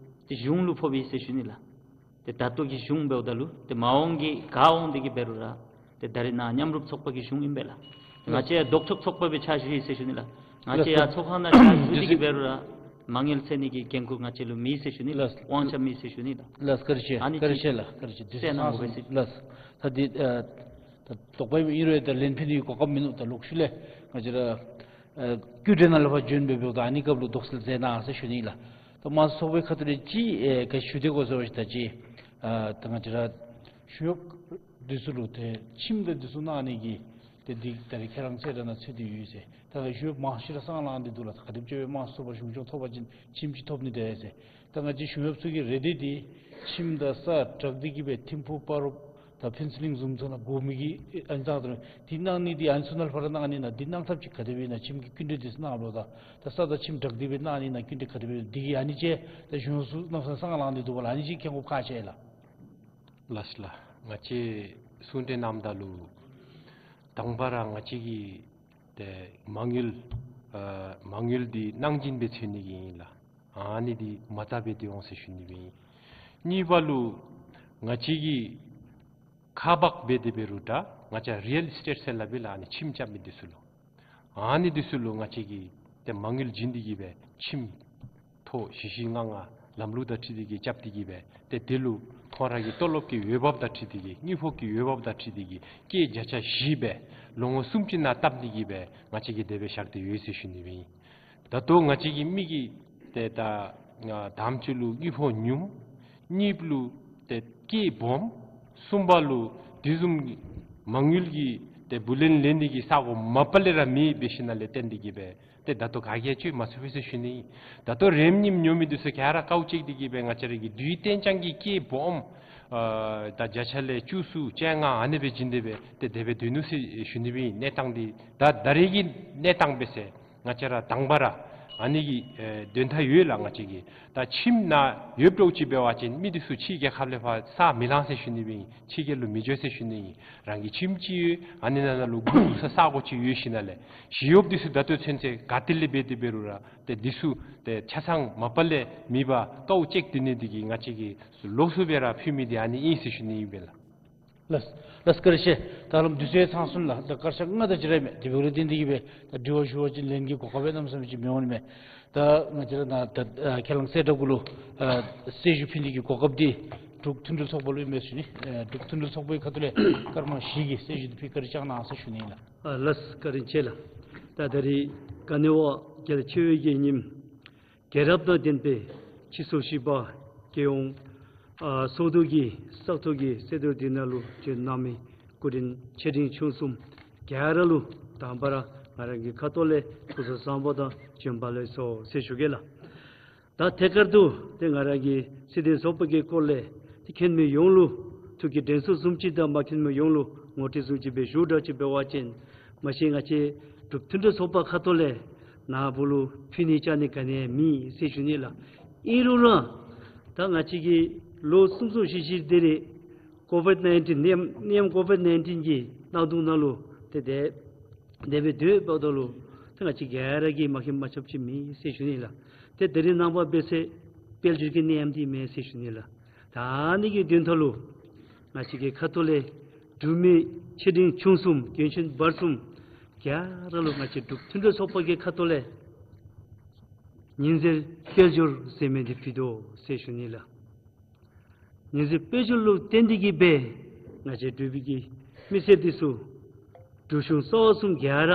ཏེ་གཞུང་ལུ་ཕོགཔ་ཨིན་ཟེར་ཞུ་ནི་ལགས། ཏེ་ད་ལྟོ་གི་གཞུང་འབདཝ་ད་ལུ་ཏེ་མ་འོངས་ཀྱི་ག་འོང་སྟེ་གི་འབད་རུང་ར་ཏེ་ད་རེས་ནཱ་མཉམ་རུབ་ཚོགས་པ་གི་གཞུང་ཨིན་པས་ལགས། ང་བཅས་ཡང་ལྡོག་ཕྱོགས་ཚོགས་པ་སྦེ་ཕྱག་ཞུ་ཡི་ཟེར་ཞུ་ནི་ལགས། ང་བཅས་ཡང་ཚོགས་ཁང་ནང་ཕྱག་ཞུ་སྟེ་གི་འབད་རུང་ར་མ་དངུལ་འཚོལ་ནི་གི་འགན་ཁུར་ང་བཅས་ལུ་མེད་ཟེར་ཞུ་ནི་ལགས། དབང་ཆ་མེད་ཟེར་ཞུ་ནི་ལགས། ལགས་བཀའ་དྲིན་ཆེ། ཨ་ནི་བཀའ་དྲིན་ཆེ་ལགས། བཀའ་དྲིན་ཆེ། དུས་ཚོད་གསལ་གནང་དགོ་པས་ཟེར། ལགས། ད་འདི་ཨ་ད་དོགས་པ་ཨིན་རུང་ད་ལན་ཕུལ་ནི་གོ་སྐབས་མིན་ནུག། ད་ལོག་ཤུལ་ལས་ང་བཅས་ར་ཨ་བསྐྱར་ཞུ་ནང་ལས་ཕར་བྱོན་འབདཝ་ད་ཨ་ནི་སྐབས་ལུ་དོགས་སེལ་མཛད་གནང་ཟེར་ཞུ་ནི་ལགས། ད་མ་ཚོགས་པའི་ཁ་ཐུག་ལས་ཅིག་ཨེ་ག་ཞུ་དེ་གོ་ཟེར་བ་ཅིན་ད་ཅི་ཨ་ད་ང་བཅས་ར་ ཞུ་ཡོད། འདི་ཚུ་ལུ་ཏེ་ཁྱིམ་དང་འདི་ཚུ་གནང་ནི་གི་ཏེ་འདི་ད་རེས་ཁྱེད་རང་གསལ་བསྒྲགས་ནང་ཚུད་དེ་ཡོད་ཟེར། ད་ཞུ་ཡོད་མང་ཤོས་ར་སང་ལང་འདི་འདུག་ལགས། ག་དེམ་ཅིག་སྦེ་མང་སུ་བ་གཞུང་སྐྱོང་ཐོབ་པ་ཅིན་ཁྱིམ་ཅིག་ཐོབ་ནི་འདྲས་ཟེར། ད་ང་བཅས་གཞུང་གཡོགཔ་ཚུ་གི་རེ་འདོད་འདི་ཁྱིམ་དང་ས་དྲག་སྟེ་གི་སྦེ་ཐིམ་ཕུག་སྤ་རོ་དང་ཕུན་ཚོགས་གླིང་བཟུམ་ཚུ་ནང་དགོ་མི་གི་ཨ་ནི་ཙང་ཙང་འདི་གནང་ནི་འདི་ཨ་ནི་ཚུ་ནང་ལུ་ཕར་གནང་ནི་ན་འདི་གནང་ཐབས་ཅིག་ག་དེ་སྦེ་ཨིན་ན། ཁྱིམ་གྱི་སྐྱིན་འགྲུལ་འདི་ཚུ་གནང་ལོ་ད་ད་ས་དང་ཁྱིམ་དྲག་སྟེ་སྦེ་གནང་ནི་ན་སྐྱིན་འགྲུལ་ག་དེ་སྦེ་འདི་གི་ཨ་ནི་ཅིག་ད་གཞུང་ཚུ་གནམ་མེད་ས་མེད་སང་ལང་སྟེ་འདུག་པ་ལགས། ཨ་ནི་ཅིག་མཁྱེན་དགོཔ་ཁག་ཆེ་ལགས། ལགས་ལགས། ང་བཅས་གསུང་གྲོས་གནངམ་ད་ལུ་དང་པ་ར་ང་བཅས་ཀྱིས་ཏེ་མ་དངུལ་ཨ་མ་དངུལ་འདི་གནང་སྦྱིན་སྦེ་འཚོལ་ནི་གི་ཨིན་ལགས། ཨ་ནི་འདི་མ་བཏབ་སྦེ་སྡོད་འོང་ཟེར་ཞུ་ནི་སྦེ་ཨིན། གཉིས་པ་ལུ་ང་བཅས་ཀྱིས་ཁག་འབག་འབད་དེ་འབད་རུང་ད་ང་བཅས་རི་ཡལ་ཨི་སི་ཊེཊ་ཟེར་སླབ་ཨིན་ལགས། ཨ་ནི་ཁྱིམ་རྐྱབ་མི་འདི་ཚུ་ལུ་ཨ་ནི་འདི་ཚུ་ལུ་ང་བཅས་ཀྱིས་ཏེ་མ་དངུལ་བྱིན་ཏེ་གི་སྦེ་ཁྱིམ་ཐོག་བཞི་བཞི་ལྔ་ལྔ་ལམ་ལུགས་དང་འཁྲིལ་ཏེ་གི་རྐྱབ་སྟེ་གི་སྦེ་ཏེ་དེ་ལུ་ཁོང་ར་གི་ཏོ་ལོབ་ཀྱི་འོས་འབབ་དང་འཁྲིལ་ཏེ་གི་དངུལ་ཕོགས་ཀྱི་འོས་འབབ་དང་འཁྲིལ་ཏེ་གི་སྐྱེད་བརྒྱ་ཆ་བཞི་སྦེ་ལོ་ངོ་གསུམ་ཅིག་ནང་བཏབ་སྟེ་གི་སྦེ་ང་བཅས་ཀྱིས་དེ་སྦེ་བཞག་སྟེ་ཡོད་ཟེར་ཞུ་ནི་སྦེ་ཨིན། ད་ལྟོ་ང་བཅས་ཀྱི་མི་གི་ཏེ་ད་ཨ་དང་པ་ཅིག་ལུ་དངུལ་ཕོགས་ཉུངམ། གཉིས་པ་ལུ་ཏེ་སྐྱེད་སྦོམ། གསུམ་པ་ལུ་དེ་བཟུམ་གྱི་མ་དངུལ་གྱི་ཏེ་བུ་ལོན་ལེན་ནི་གི་ས་སྒོ་མ་པ་ལས་ར་མེདཔ་འབད་ཞིནམ་ལས་བརྟེན་ཏེ་གི་སྦེ་ཏེ་ད་ལྟོ་ག་གིས་ཡང་བཅོལ་མ་ཚུགས་པས་ཟེར་ཞུ་ནི། ད་ལྟོ་རེམ་ཉིམ་ཉོ་མི་འདི་ཚུ་ག་ར་དཀའཝ་སྤྱད་དེ་གི་སྦེ་ང་བཅས་ར་གི་དུས་གཏན་འཇགས་ཀྱི་སྐྱེད་སྦོམ་ཨ་ད་བརྒྱ་ཆ་ལས་བཅུ་གསུམ་བཅོ་ལྔ་ཨ་ནི་སྦེ་བྱིན་ཏེ་སྦེ་ཏེ་དེ་སྦེ་སྡོད་ནུག་ཟེར་ཞུ་ནི་སྦེ་ཨིན། གནས་སྟངས་འདི་ད་ད་རེས་ཀྱི་གནས་སྟངས་འབད་ཟེར་ང་བཅས་ར་དང་པ་ར་ཨ་ནི་གི་ཨེ་དོན་དག་ཡོད་ལགས། ང་བཅས་ཀྱི་ད་ཁྱིམ་ནང་ཡོདཔ་འདྲཝ་ཅིག་འབད་བ་ཅིན་མི་འདི་ཚུ་ཕྱི་རྒྱལ་ཁབ་ལས་ཕར་ས་མི་ལང་ཟེར་ཞུ་ནི་སྦེ་ཨིན། ཕྱི་རྒྱལ་ལུ་མི་འགྱོ་ཟེར་ཞུ་ནི་ཨིན། རང་གི་ཁྱིམ་ཅིག་ཡོད། ཨ་ནི་ནང་ན་ལུ་སྒུག་ས་ས་སྒོ་ཅིག་ཡོད་ཞིནམ་ལས་ཞི་གཡོགཔ་འདི་ཚུ་ད་ལྟོ་ཚུན་ཚོད་ག་ཏེ་ལས་འབད་དེ་འབད་རུང་ར་ཏེ་འདི་ཚུ་ཏེ་ཆ་ཚང་མ་པ་ལས་མེདཔ་དཀའཝ་སྤྱད་སྡོད་ནི་འདི་གིས་ང་བཅས་ཀྱིས་ལོགས་སུ་སྦེ་ར་ཕུལ་མི་འདི་ཨ་ནི་ཨིན་ཟེར་ཞུ་ནི་ཨིན་པས་ལགས། ལགས་ལགས་བཀའ་དྲིན་ཆེ། ད་ལམ་དུས་ཚོད་ཚང་སོང་ལགས། ད་སྐར་ཆ་ལྔ་དེ་ཅིག་ར་མས། དེ་འབདཝ་ལས་བརྟེན་ཏེ་གི་སྦེ་ད་དྲི་བ་ཞུ་བ་ཅིན་ལན་གྱི་གོ་སྐབས་སྦེ་གནམ་མེད་ས་མེད་ཅིག་མི་འོང་ནི་མས། ད་ང་བཅས་ར་ནཱ་ད་ཨ་ཁས་བླངས་གསལ་བསྒྲགས་གུ་ལུ་ཨ་གསལ་ཞུ་ཕུལ་ནི་གི་གོ་སྐབས་འདི་འབྲུག་མཐུན་སྒྲིལ་ཚོགས་པ་ལུ་ཨིན་མས་ཟེར་ཞུ་ནི། ཨ་འབྲུག་མཐུན་སྒྲིལ་ཚོགས་པའི་ཁ་ཐུག་ལས་སྐར་མ་བཞི་གི་གསལ་ཞུ་འདི་ཕུལ་བཀའ་དྲིན་བསྐྱང་གནང་ཟེར་ཞུ་ནི་ལགས། ཨ་ལགས་བཀའ་དྲིན་ཆེ་ལགས། ད་ད་རིས་ག་ནི་བ་རྒྱལ་ཆེ་བའི་གི་ཉིནམ་རྒྱལ་རབས་དང་ལྡན་པའི་སྤྱི་ཚོགས་བཞི་པ་རྒྱལ་ཡོངས་ཨ་ཚོགས་འདུ་གི་ས་ཐོག་གི་སེ་འབྲས་འདི་ནང་ལུ་བྱོན་གནང་མི་སྐུ་མགྲོན་ཆེ་འབྲིང་ཆུང་གསུམ་ག་ར་ལུ་དང་པ་ར་ང་རང་གི་ཁ་ཐུག་ལས་སྐུ་གཟུགས་བཟང་པོ་དང་བྱོན་པ་ལེགས་སོ་ཟེར་ཞུ་གེ་ལགས། ད་ཐད་ཀར་དུ་ཏེ་ང་རང་གིས་སྲིད་དོན་ཚོགས་པ་གི་སྐོར་ལས་ཏེ་མཁྱེན་མི་ཡོངས་ལུ་ཐུགས་ཀྱི་དྲན་གསོ་བཟུམ་ཅིག་དང་མ་མཁྱེན་མི་ཡོངས་ལུ་ངོ་སྤྲོད་བཟུམ་ཅིག་སྦེ་ཞུཝ་འདྲཝ་ཅིག་འབད་བ་ཅིན་མ་གཞི་ང་བཅས་འབྲུག་མཐུན་སྒྲིལ་ཚོགས་པ་ཁ་ཐུག་ལས་ནཱ་བུ་ལུ་ཕུལ་ནི་བཅར་ནི་ག་ནི་ཡང་མེད་ཟེར་ཞུ་ནི་ལགས། ཨིན་རུང་ར་ད་ང་བཅས་ཀྱིས་ལོ་གསུམ་གསུམ་བཞི་བཞི་དེ་རེ་ཀོ་བིཌ་ནའིན་ཊིན་ནད་ཡམས་ཀོ་བིཌ་ནའིན་ཊིན་གྱི་ནང་དུ་ནང་ལུ་ཏེ་དེ་དེ་སྦེ་སྡོདཔ་ད་ལུ་ཏེ་ང་བཅས་ག་ར་གིས་མ་མཁྱེན་མ་ཁྱབ་ཅིག་མེད་ཟེར་ཞུ་ནི་ལགས། ཏེ་དེ་རིང་ནངས་པ་འབད་ཚེ་དཔལ་འབྱོར་གྱི་ནད་ཡམས་འདི་མེད་ཟེར་ཞུ་ནི་ལགས། ད་ཨ་ནི་གི་དོན་དག་ལུ་ང་བཅས་ཀྱི་ཁ་ཐུག་ལས་འབྲུག་མི་ཆེ་འབྲིང་ཆུང་གསུམ་རྒན་གཞོན་བར་གསུམ་ག་ར་ལུ་ང་བཅས་འབྲུག་མཐུན་སྒྲིལ་ཚོགས་པ་གི་ཁ་ཐུག་ལས་ཉི་ཟེར་དཔལ་འབྱོར་ཟེར་མི་འདི་ཕུལ་དོ་ཟེར་ཞུ་ནི་ལགས། ཉི་ཟེར་དཔལ་འབྱོར་ལུ་བརྟེན་ཏེ་གི་སྦེ་ང་བཅས་འབྲུག་པའི་གི་མི་སེར་འདི་ཚུ་འབྲུག་གཞུང་རྩ་བ་གསུམ་ག་ར་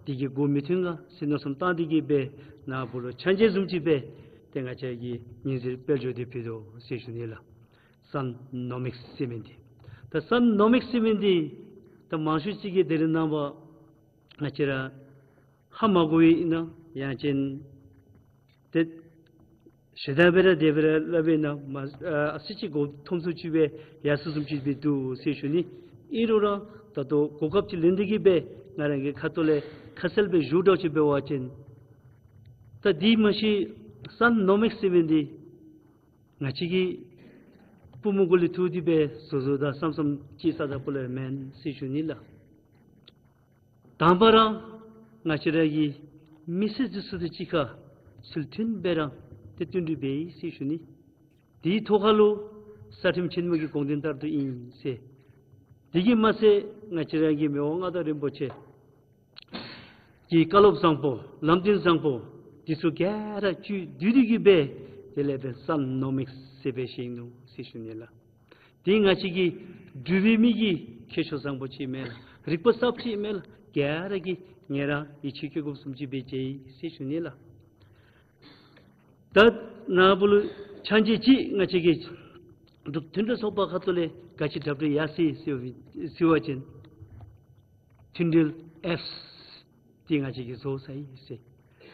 འདི་གིས་མགུ་མི་ཐོན་ག་ཟེར་མནོ་བསམ་བཏང་སྟེ་གི་སྦེ་ནཱ་བུ་ལུ་ཕྱག་མཇལ་བཟུམ་ཅིག་སྦེ་ཏེ་ང་བཅས་ཀྱིས་ཉི་ཟེར་དཔལ་འབྱོར་འདི་ཕུལ་དོ་ཟེར་ཞུ་ནི་ལགས། སཱན་ནོ་མིགས་ཟེར་མི་འདི། ད་སཱན་ནོ་མིགས་ཟེར་མི་འདི་ད་མང་ཤོས་ཅིག་གིས་དེ་རིང་ནངས་པ་ང་བཅས་ར་ཧ་མ་གོ་བས་ཨིན་ན་ཡང་ཅིན་ཏེ་ཞེ་དྲག་སྦེ་ར་དེ་སྦེ་ར་སླབ་པས་ན་མ་ཨ་ཨ་ཙི་ཅིག་མགུ་འཐོམ་སུ་ཅིག་སྦེ་ཡར་སོང་བཟུམ་ཅིག་སྦེ་འདུག་ཟེར་ཞུ་ནི། ཨིན་རུང་ར་ད་ལྟོ་གོ་སྐབས་ཅིག་ལེན་ཏེ་གི་སྦེ་ང་རང་གི་ཁ་ཐུག་ལས་ཁ་གསལ་སྦེ་ཞུཝ་འདྲཝ་ཅིག་འབད་བ་ཅིན་ད་འདི་མ་གཞི་སཱན་ནོ་མིགས་ཟེར་མི་འདི་ང་བཅས་ཀྱི་པུས་མོ་གུ་ལས་བཏོག་སྟེ་སྦེ་བཟོ་བཟོཝ་ད་བསམ་བསམ་ཅིག་ས་ད་པོ་ལས་མེན་ཟེར་ཞུ་ནི་ལགས། དང་པ་ར་ང་བཅས་ར་གི་མི་སེར་འདི་ཚུ་དང་གཅིག་ཁར་ཚུལ་མཐུན་སྦེ་ར་ཏེ་བསྟུན་གྲོས་འབད་ཡི་ཟེར་ཞུ་ནི། དེའི་ཐོག་ཁར་ལུ་རྩ་ཁྲིམས་ཆེན་མོ་གི་དགོངས་དོན་ལྟར་དུ་ཨིན་ཟེར། དེ་གིས་མ་ཚད་ང་བཅས་ར་གི་མི་དབང་མངའ་བདག་རིན་པོ་ཆེ་གི་བཀའ་སློབ་བཟང་པོ་ལམ་སྟོན་བཟང་པོ་འདི་ཚུ་ག་ར་བཅུད་བསྡུས་ཏེ་གི་སྦེ་དེ་ལས་འབད་སཱན་ནོ་མིགས་ཟེར་སྦེ་བཞེངས་ནུག་ཟེར་ཞུ་ནི་ལགས། དེ་ང་བཅས་ཀྱི་འབྲུག་པའི་མི་གི་ཁྱད་ཆོས་བཟང་པོ་ཅིག་མས་ལགས། རིག་པ་གསརཔ་ཅིག་མས་ལགས། ག་ར་གིས་ངལ་རངས་ཡིད་ཆེས་བསྐྱེད་དགོཔ་བཟུམ་ཅིག་སྦེ་མཇལ་ཡི་ཟེར་ཞུ་ནི་ལགས། ད་ནཱ་བུ་ལུ་ཕྱག་མཇལ་ཅིག་ང་བཅས་ཀྱིས་ འབྲུག་མཐུན་འབྲེལ་ཚོགས་པ་ཁ་ཐུག་ལས་ག་ཅི་གྲ་སྒྲིག་ཡར་སོ་ཡི་ཟེར་བ་ཅིན་མཐུན་འབྲེལ་ཨེཕསི་འདི་ང་བཅས་ཀྱིས་བཟོ་ཚར་ཡི་ཟེར།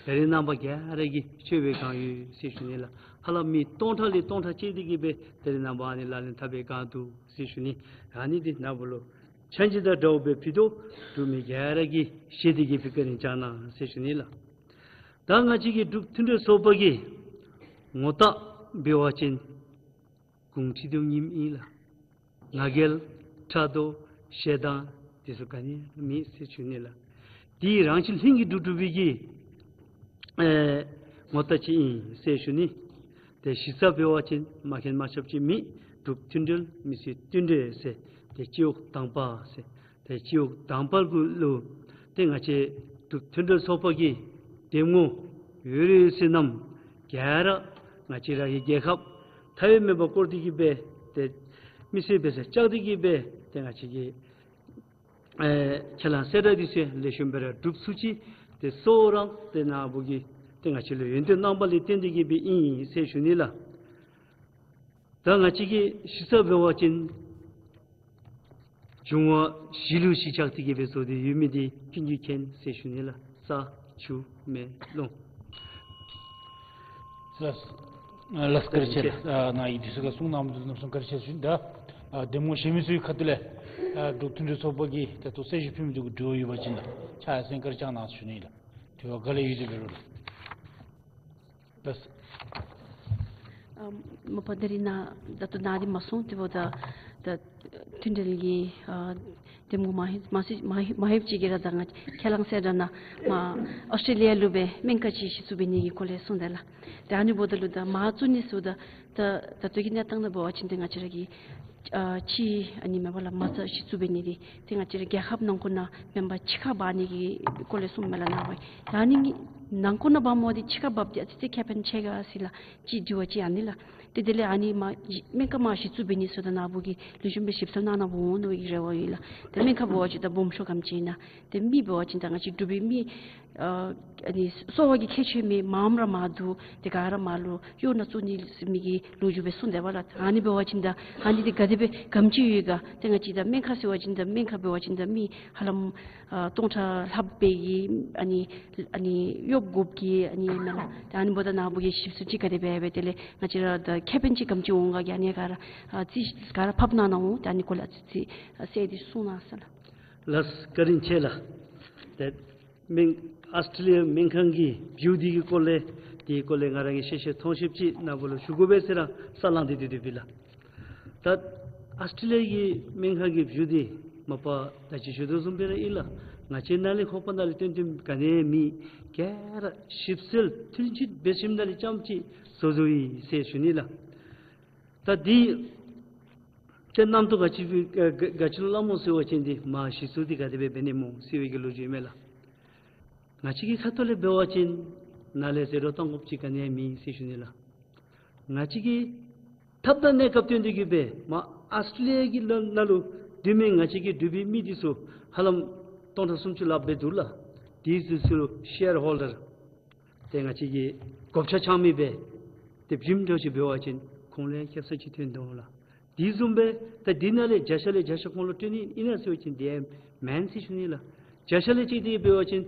ད་རེས་ནངས་པ་ག་ར་གིས་ཤེས་པའི་སྒང་ཡོད་ཟེར་ཞུ་ནི་ལགས། ཧ་ལམ་མི་སྟོང་ཕྲག་ལས་སྟོང་ཕྲག་ཅིག་འདི་གིས་སྦེ་ད་རེས་ནངས་པ་ཨ་ནི་ལག་ལེན་འཐབ་པའི་སྒང་འདུག་ཟེར་ཞུ་ནི། ཨ་ནི་འདི་ནཱ་བུ་ལུ་ཆ་འཇོག་དང་འདྲཝ་སྦེ་ཕུལ་དོ། འབྲུག་མི་ག་ར་གིས་ཤེས་ཏེ་གིས་སྦེ་བཀའ་དྲིན་བསྐྱང་གནང་ཟེར་ཞུ་ནི་ལགས། ད་ང་བཅས་ཀྱི་འབྲུག་མཐུན་འབྲེལ་ཚོགས་པ་གི་ངོ་རྟགས་འབད་བ་ཅིན་གུང་ཁྲིག་དོ་ཉིམ་ཨིན་ལགས། ང་རྒྱལ་ཕྲག་དོག་ཞེ་སྡང་འདི་ཚུ་ག་ནི་མེད་ཟེར་ཞུ་ནི་ལགས། འདི་རང་བཞིན་ལྷུན་གྱིས་གྲུབ་གྲུབ་པའི་གི་ཨེ་ངོ་རྟགས་ཅིག་ཨིན་ཟེར་ཞུ་ནི། ཏེ་གཞི་རྩ་འབད་བ་ཅིན་མ་མཁྱེན་མ་ཁྱབ་ཅིག་མེད། འབྲུག་མཐུན་འབྲེལ་མི་སེར་བསྟུན་གྲོས་ཟེར་ཏེ་སྤྱི་འོག་དང་པ་ཟེར། ཏེ་སྤྱི་འོག་དང་པ་གུ་ལུ་ཏེ་ང་བཅས་འབྲུག་མཐུན་འབྲེལ་ཚོགས་པ་གི་འདེམས་ངོ་ཡོད་རིགས་ཟེར་རྣམས་ག་ར་ང་བཅས་ར་གི་རྒྱལ་ཁབ་ཐའི་མེན་པར་བཀོད་དེ་གིས་སྦེ་ཏེ་མི་སེར་སྦེ་ས་བཅགས་ཏེ་གིས་སྦེ་ཏེ་ང་བཅས་ཀྱི་ཨེ་ཁས་བླངས་གསལ་བསྒྲགས་འདི་ཚུ་ལེགས་ཤོམ་སྦེ་ར་སྒྲུབ་ཚུགས་ཅི། ཏེ་གཙོ་བོ་ར་ཏེ་ནཱ་བུ་གིས་ཏེ་ང་བཅས་ལུ་ཡོན་ཏན་གནང་བ་ལས་བརྟེན་ཏེ་གིས་སྦེ་ཨིན་ཟེར་ཞུ་ནི་ལགས། ད་ང་བཅས་ཀྱི་གཞི་རྩ་འབད་བ་ཅིན་འབྱུང་བ་བཞི་ལུ་གཞི་བཅགས་ཏེ་གིས་སྦེ་བཟོ་སྟེ་ཡོད་མི་འདི་ཀུན་གྱིས་མཁྱེན་ཟེར་ཞུ་ནི་ལགས། ས་ཆུ་མེ་རླུང་། ལགས་ལགས་བཀའ་དྲིན་ཆེ་ལགས། ནཱ་ཡི་འདི་ཚུ་ག་གསུང་གནང་མི་འདི་ཚུ་གནམ་མེད་ས་མེད་བཀའ་དྲིན་ཆེ་ཟེར་ཞུ་ནི། ད་འདེམས་ངོ་བཞེས་མི་ཚུ་གི་ཁ་ཐུག་ལས་འབྲུག་མཐུན་འབྲེལ་ཚོགས་པ་གིས་ད་ལྟོ་གསལ་ཞུ་ཕུལ་མི་འདི་གུ་དྲི་བ་ཡོད་པ་ཅིན་ལགས་ཕྱག་ཡར་སེང་བཀའ་དྲིན་བསྐྱང་གནང་ཟེར་ཞུ་ནི་ལགས། དྲི་བ་ག་ལས་ཡོད་དེ་འབད་རུང་ལགས། ལགས། ཨ་མ་པ་ད་རིས་ནཱ་ད་ལྟོ་ནཱ་འདི་མ་གསུངས་ཏེ་འབདཝ་ད་ད་མཐུན་འབྲེལ་གྱི་ཨ་འདེམས་ངོ་མ་ཧེ་མ་སི་མ་ཧེ་མ་ཧེབ་ཅིག་གིས་ར་ད་ང་ཁས་བླངས་གསལ་བསྒྲགས་ནང་མར་ཨོསི་ཊྲེ་ལི་ཡ་ལུ་སྦེ་སྨན་ཁང་ཅིག་གཞི་བཙུགས་འབད་ནི་གི་སྐོར་ལས་གསུངས་ད་ལགས། ཏེ་ཨ་ནི་འབདཝ་ད་ལུ་ད་མར་བཙུགས་ནི་ཟེརཝ་ད་ད་ད་ལྟོ་གི་གནས་སྟངས་ནང་འབད་བ་ཅིན་ཏེ་ང་བཅས་ར་གི་ཨ་ཕྱི་ཨ་ནི་མེན་པ་ལགས་མ་རྩ་གཞི་བཙུགས་འབད་ནི་འདི་ཏེ་ང་བཅས་ར་རྒྱལ་ཁབ་ནང་འཁོད་ནང་མེན་པར་ཕྱི་ཁར་འབག་ནི་གི་སྐོར་ལས་གསུངམ་མས་ལགས་ནཱ་བུ། ད་ཨ་ནི་ནང་འཁོད་ནང་འབག་མི་འདི་ཕྱི་ཁར་འབགཔ་འདི་ཨ་ཙི་ཙི་ཁེ་ཕན་ཆེ་ག་ཟེར་ལགས་ཅིག་དྲི་བ་ཅིག་ཨ་ནི་ལགས། ཏེ་དེ་ལས་ཨ་ནི་མར་སྨན་ཁང་མར་གཞི་བཙུགས་འབད་ནི་ཟེརཝ་ད་ནཱ་བུ་གིས་ལེགས་ཤོམ་སྦེ་ཞིབ་འཚོལ་གནང་གནང་འོང་མནོ་བའི་རེ་བ་ཡོད་ལགས། ཏེ་སྨན་ཁང་འབད་བ་ཅིན་ད་སྦོམ་ཤོས་ག་དེམ་ཅིག་ཨིན་ན། ཏེ་མི་འབད་བ་ཅིན་ད་ང་བཅས་འབྲུག་པའི་མི་ཨ་ཨ་ནི་གསོ་བ་གི་ཁྱད་ཆོས་མེད། མངམ་ར་མངམ་འདུག། ཏེ་ག་ར་མངམ་ལུ་གཡོག་ནང་བཙུགས་ནི་ཟེར་མི་གི་ལོ་རྒྱུས་སྦེ་གསུངས་དེས་པ་ལགས། ཨ་ནི་འབད་བ་ཅིན་ད་ཨ་ནི་འདི་ག་དེ་སྦེ་ག་དེམ་ཅིག་ཡོད་ག། ཏེ་ང་བཅས་ད་སྨན་ཁང་ཟེར་བ་ཅིན་ད་སྨན་ཁང་འབད་བ་ཅིན་ད་མི་ཧ་ལམ་ཨ་སྟོང་ཕྲག་ལྷགཔ་སྦེ་གིས་ཨ་ནི་ཨ་ནི་གཡོག་དགོཔ་གི་ཨ་ནི་མས་ལགས། ད་ཨ་ནི་འབདཝ་ད་ནཱ་བུ་གིས་ཞིབ་འཚོལ་ཅིག་ག་དེ་སྦེ་འབད་དེ་ལས་ང་བཅས་ར་ད་ཁེ་ཕན་ཅིག་ག་དེམ་ཅིག་འོང་ག་གི་ཨ་ནི་ག་ར་ཨ་ཙི་ག་ར་ཕབ་གནང་གནང་འོང་། ད་ཨ་ནི་སྐོར་ལས་ཨ་ཙི་ཙི་ཨ་གསལ་ཏེ་གསུང་གནང་ཟེར་ལགས། ལགས་བཀའ་དྲིན་ཆེ་ལགས། ཏེ་སྨན་ཨོསི་ཊྲེ་ལི་ཡ་སྨན་ཁང་གི་བིའུ་འདི་གི་སྐོར་ལས་དེའི་སྐོར་ལས་ང་ར་གི་ཤེས་ཤེས་མཐོང་ཤེསཔ་ཅིག་ནཱ་བུ་ལུ་ཞུ་དགོ་པས་ཟེར་ར་ས་ལང་སྟེ་སྡོད་སྡོདཔ་ཨིན་ལགས། ད་ཨོསི་ཊྲེ་ལི་ཡ་གི་སྨན་ཁང་གི་བིའུ་འདི་མ་པ་ད་ཅི་ཞུ་དོ་བཟུམ་སྦེ་ར་ཨིན་ལགས། ང་བཅས་ནཱ་ལས་ཁོག་པ་ནང་ལས་བཏོན་བཏོནམ་ག་ནི་མེད། ག་ར་ཞིབ་འཚོལ་མཐུན་ཕྱིད་འབད་ཞིནམ་ལས་རྐྱངམ་ཅིག་བཟོ་བཟོཝ་ཨིན་ཟེར་ཞུ་ནི་ལགས། ད་འདི་ཏེ་རྣམ་རྟོག་ག་ཅི་ག་ག་ག་ཅི་ལུ་སླབ་སྨོ་ཟེར་བ་ཅིན་འདི་མར་གཞི་བཙུགས་འདི་ག་དེ་སྦེ་འབད་ནི་སྨོ་ཟེར་བའི་གི་ལོ་རྒྱུས་མས་ལགས། ང་བཅས་ཀྱི་ཁ་ཐུག་ལས་འབད་བ་ཅིན་ནཱ་ལས་ཟེར་རོགས་གཏང་དགོཔ་ཅིག་ག་ནི་ཡང་མེད་ཟེར་ཞུ་ནི་ལགས། ང་བཅས་ཀྱི་ཐབས་དང་གནས་སྐབས་བསྟུན་ཏེ་གིས་སྦེ་མར་ཨོསི་ཊྲེ་ལི་ཡ་གི་ནང་ནང་ལུ་སྡོད་མི་ང་བཅས་ཀྱི་འབྲུག་པའི་མི་འདི་ཚུ་ཧ་ལམ་སྟོང་ཕྲག་སུམ་ཅུ་ལྷགཔ་སྦེ་འདུག་ལགས། དེ་ཚུ་ཚུ་ལུ་ཤེར་ཧོལ་ཌར་ཏེ་ང་བཅས་ཀྱི་བགོ་བཤའ་འཆང་མི་སྦེ་ཏེ་བྱིནམ་འདྲཝ་ཅིག་འབད་བ་ཅིན་ཁོང་ལུ་ཡང་ཁེབ་ས་ཅིག་ཐོན་དོ་ལགས། དེ་བཟུམ་སྦེ་ད་འདི་ནང་ལས་བརྒྱ་ཆ་ལས་བརྒྱ་ཆ་ཁོང་ལུ་སྤྲོད་ནི་ཨིན་ན་ཟེར་བ་ཅིན་དེ་ཡང་མེན་ཟེར་ཞུ་ནི་ལགས། བརྒྱ་ཆ་ལས་གཅིག་དེ་འབད་བ་ཅིན་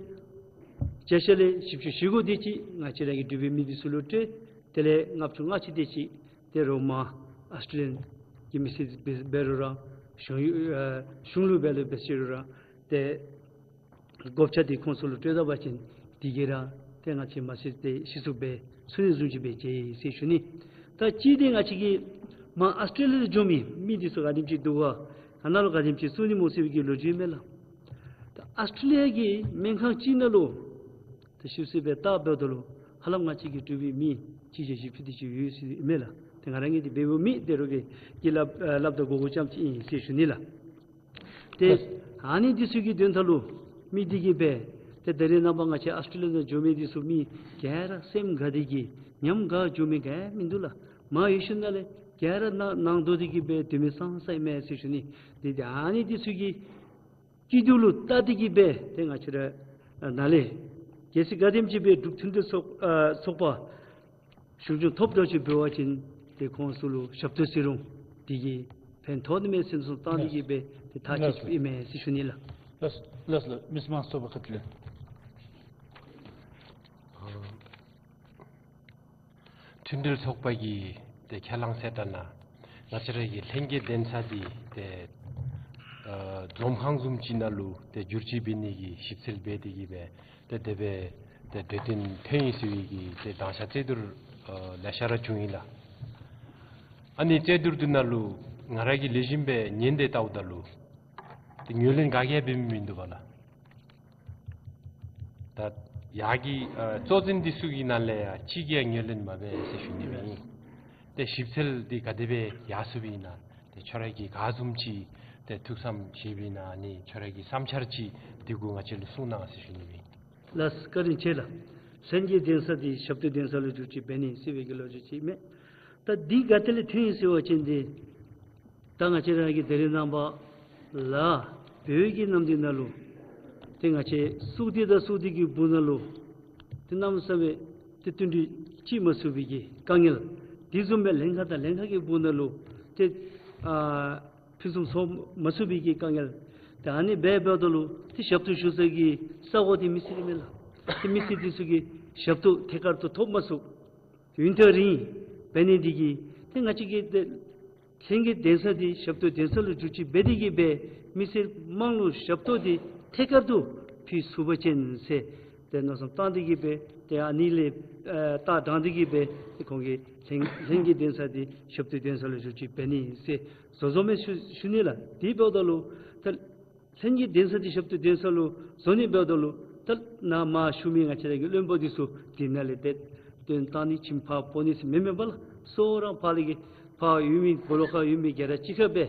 བརྒྱ་ཆ་ལས་བཞི་བཅུ་ཞེ་དགུ་དེ་ཅིག་ང་བཅས་ར་གི་འབྲུག་པའི་མི་འདི་ཚུ་ལུ་སྤྲོད། དེ་ལས་ལྔ་བཅུ་ང་གཅིག་དེ་ཅིག་ཏེ་རོགས་མར་ཨོསི་ཊྲེ་ལི་ཡན་གྱི་མི་སེར་འབད་འབད་རུང་ར་གཞུང་ཨ་གཞུང་ལུ་འབད་རུང་འབད་ཟེར་རུང་ར་ཏེ་བགོ་བཤའ་འདི་ཁོང་ཚུ་ལུ་སྤྲོད་ད་པ་ཅིན་དེ་གིས་ར་ཏེ་ང་བཅས་མ་སེར་ཏེ་གཞི་བཙུགས་འབད་ཚུགས་ནི་བཟུམ་ཅིག་སྦེ་མཇལ་ཡི་ཟེར་ཞུ་ནི། ད་གཅིག་འདི་ང་བཅས་ཀྱི་མར་ཨོསི་ཊྲེ་ལི་ཡ་ལས་འབྱོན་མི་མི་འདི་ཚུ་ག་དེམ་ཅིག་འདུག་ག། ཨ་ནཱ་ལུ་ག་དེམ་ཅིག་བཙུགས་ནི་སྨོ་ཟེར་བའི་གི་ལོ་རྒྱུས་མས་ལགས། ད་ཨོསི་ཊྲེ་ལི་ཡ་གི་སྨན་ཁང་གཅིག་ནང་ལུ་ད་ཞིབ་འཚོལ་འབད་བལྟ་འབདཝ་ད་ལུ་ཧ་ལམ་ང་བཅས་ཀྱི་འབྲུག་པའི་མི་གཅིག་བརྒྱ་བཞི་བཅུ་དེ་ཅིག་ཡོད་ཟེར་ཨིན་མས་ལགས། ཏེ་ང་ར་གིས་འདི་འབདཝ་མེན། ཏེ་རོགས་ཀྱིས་ཀྱིས་སླབ་ཨ་སླབ་ད་གོ་གོཝ་ཙམ་ཅིག་ཨིན་ཟེར་ཞུ་ནི་ལགས། ཏེ་ཨ་ནི་འདི་ཚུ་གི་དོན་དག་ལུ་མི་འདི་གིས་སྦེ་ཏེ་ད་རེས་ནངས་པ་ང་བཅས་ཨོསི་ཊྲེ་ལི་ཡ་ནང་འགྱོ་མི་འདི་ཚུ་མི་ག་ར་སེམས་དགའ་སྟེ་གིས་ཉམས་དགའ་འགྱོ་མི་ག་ཡང་མིན་འདུག་ལགས། མར་ཡོད་ཞིནམ་ལས་ག་ར་ནང་ནང་དོག་སྟེ་གིས་སྦེ་སྡོད་མི་སང་སང་ཨིན་མས་ཟེར་ཞུ་ནི། ཏེ་ཏེ་ཨ་ནི་འདི་ཚུ་གི་སྐྱིད་སྡུག་ལུ་བལྟ་སྟེ་གིས་སྦེ་ཏེ་ང་བཅས་ར་ནཱ་ལས་གལ་སྲིད་ག་དེམ་ཅིག་སྦེ་འབྲུག་མཐུན་འབྲེལ་ཚོགས་ཨ་ཚོགས་པ་གཞུང་སྐྱོང་ཐོབ་འདྲཝ་ཅིག་འབད་བ་ཅིན་ཏེ་ཁོང་ཚུ་ལུ་ཞབས་ཏོག་ཟེར་རུང་ དེ་གིས་ཕན་ཐོགས་ནི་མས་ཟེར་གསུངས་བཏང་ནི་གི་སྦེ་ཏེ་ཐག་བཅད་ཨིན་མས་ཟེར་ཞུ་ནི་ལགས། ལགས་ལགས་ལགས། མི་སེར་མང་ཚོགས་པ་ཁ་ཐུག་ལས། མཐུན་སྒྲིལ་ཚོགས་པ་གི་ཏེ་ཁས་བླངས་གསལ་བསྒྲགས་ནང་ང་བཅས་ར་གི་ལྷན་རྒྱས་གདན་ས་འདི་ཏེ་ཨ་འཛོམས་ཁང་བཟུམ་ཅིག་ནང་ལུ་ཏེ་བསྒྱུར་བཅོས་འབད་ནི་གི་ཞིབ་འཚོལ་འབད་དེ་གི་སྦེ་ཏེ་དེ་སྦེ་ཏེ་གྲོས་བསྟུན་ཐོན་ཡི་ཟེར་བའི་གི་ཏེ་དང་ཤ་རྩོད་བསྡུར་ཨ་ལེ་ཤ་ར་བྱུང་ཡི་ལགས། ཨ་ནི་རྩོད་བསྡུར་འདི་ནང་ལུ་ང་ར་གིས་ལེགས་ཤོམ་སྦེ་ཉན་ཏེ་བལྟཝ་ད་ལུ་ཏེ་ངོས་ལེན་ག་གིས་ཡང་འབད་མི་མིན་འདུག་པ་ལགས། ད་ཡར་གྱི་ཨ་གཙོ་འཛིན་འདི་ཚུ་གི་ནང་ལས་ཡང་གཅིག་གིས་ཡང་ངོས་ལེན་མ་འབད་ཟེར་ཞུ་ནི་སྦེ་ཨིན། ཏེ་ཞིབ་འཚོལ་འདི་ག་དེ་སྦེ་ཡར་སོང་པས་ན་ཏེ་ཁྱོད་ར་གིས་ག་བཟུམ་ཅིག་ཏེ་ཐུགས་བསམ་བཞེས་པས་ན་ཨ་ནི་ཁྱོད་ར་གི་བསམ་འཆར་ཅིག་འདི་གུ་ང་བཅས་ལུ་གསུང་གནང་ཟེར་ཞུ་ནི་སྦེ་ཨིན། ལགས་བཀའ་དྲིན་ཆེ་ལགས། ལྷན་རྒྱས་གདན་ས་འདི་ཞབས་ཏོག་གདན་ས་ལུ་བསྒྱུར་བཅོས་འབད་ནི་ཟེར་བའི་གི་ལོ་རྒྱུས་ཅིག་མས། ད་འདི་ག་ཏེ་ལས་ཐོན་ཡི་ཟེར་བ་ཅིན་འདི་ད་ང་བཅས་ར་གི་ད་རེས་ནངས་པ་ལ་བོད་ཀྱི་གནམ་དུས་ནང་ལུ་ཏེ་ང་བཅས་སྲོག་ཏི་དང་སྲོག་ཏི་གི་སྦུག་ནང་ལུ་ཏེ་གནམ་མེད་ས་མེད་ཏེ་བསྟུན་གྲོས་ཅིག་མ་ཚུགས་པའི་གི་དཀའ་ངལ། དེ་བཟུམ་སྦེ་ལྷན་ཁག་དང་ལྷན་ཁག་གི་སྦུག་ནང་ལུ་ཏེ་ཨ་ཕུན་སུམ་ཚོགས་མ་ཚུགས་པའི་གི་དཀའ་ངལ། ཏེ་ཨ་ནི་སྦེ་འབདཝ་ད་ལུ་ཏེ་ཞབས་ཏོག་ཞུ་ས་གི་ས་གོ་འདི་མི་སེར་ཨིན་མས་ལགས། ཏེ་མི་སེར་འདི་ཚུ་གིས་ཞབས་ཏོག་ཐད་ཀར་དུ་ཐོབ་མ་ཚུགས། ཡུན་ཐག་རིང་འབད་ནི་འདི་གིས་ཏེ་ང་བཅས་ཀྱི་ཏེ་ལྷན་རྒྱས་གདན་ས་འདི་ཞབས་ཏོག་གདན་ས་ལུ་བསྒྱུར་བཅོས་འབད་དེ་གི་སྦེ་མི་སེར་དམངས་ལུ་ཞབས་ཏོག་འདི་ཐད་ཀར་དུ་ཕུལ་ཚུགས་པ་ཅིན་ཟེར་ཏེ་མནོ་བསམ་བཏང་སྟེ་གི་སྦེ་ཏེ་ཨ་ནི་ལས་ཨ་ལྟ་དྲངས་ཏེ་གི་སྦེ་ཏེ་ཁོང་གིས་ལྷན་ལྷན་རྒྱས་གདན་ས་འདི་ཞབས་ཏོག་གདན་ས་ལུ་བསྒྱུར་བཅོས་འབད་ནི་ཟེར་བཟོ་བཟོཝ་མས་ཞུ་ཞུ་ནི་ལགས། དེ་འབདཝ་ད་ལུ་ད་ལྷན་རྒྱས་གདན་ས་འདི་ཞབས་ཏོག་གདན་ས་ལུ་བཟོ་ནི་འབདཝ་ད་ལུ་ད་ནཱ་མར་བཞུགས་མི་ང་བཅས་ར་གི་བློན་པོ་འདི་ཚུ་འདི་ནང་ལས་ཏེ་བཏོན་བཏང་ནི་ཁྱིམ་ཕར་སྤོ་ནི་ཟེར་མེན་མེན་པ་ལགས། གཙོ་བོ་ར་ཕར་ལས་ཀྱི་ཕར་ཡོད་མི་སྦོ་ལོགས་ཁར་ཡོད་མི་ག་ར་གཅིག་ཁར་སྦེ་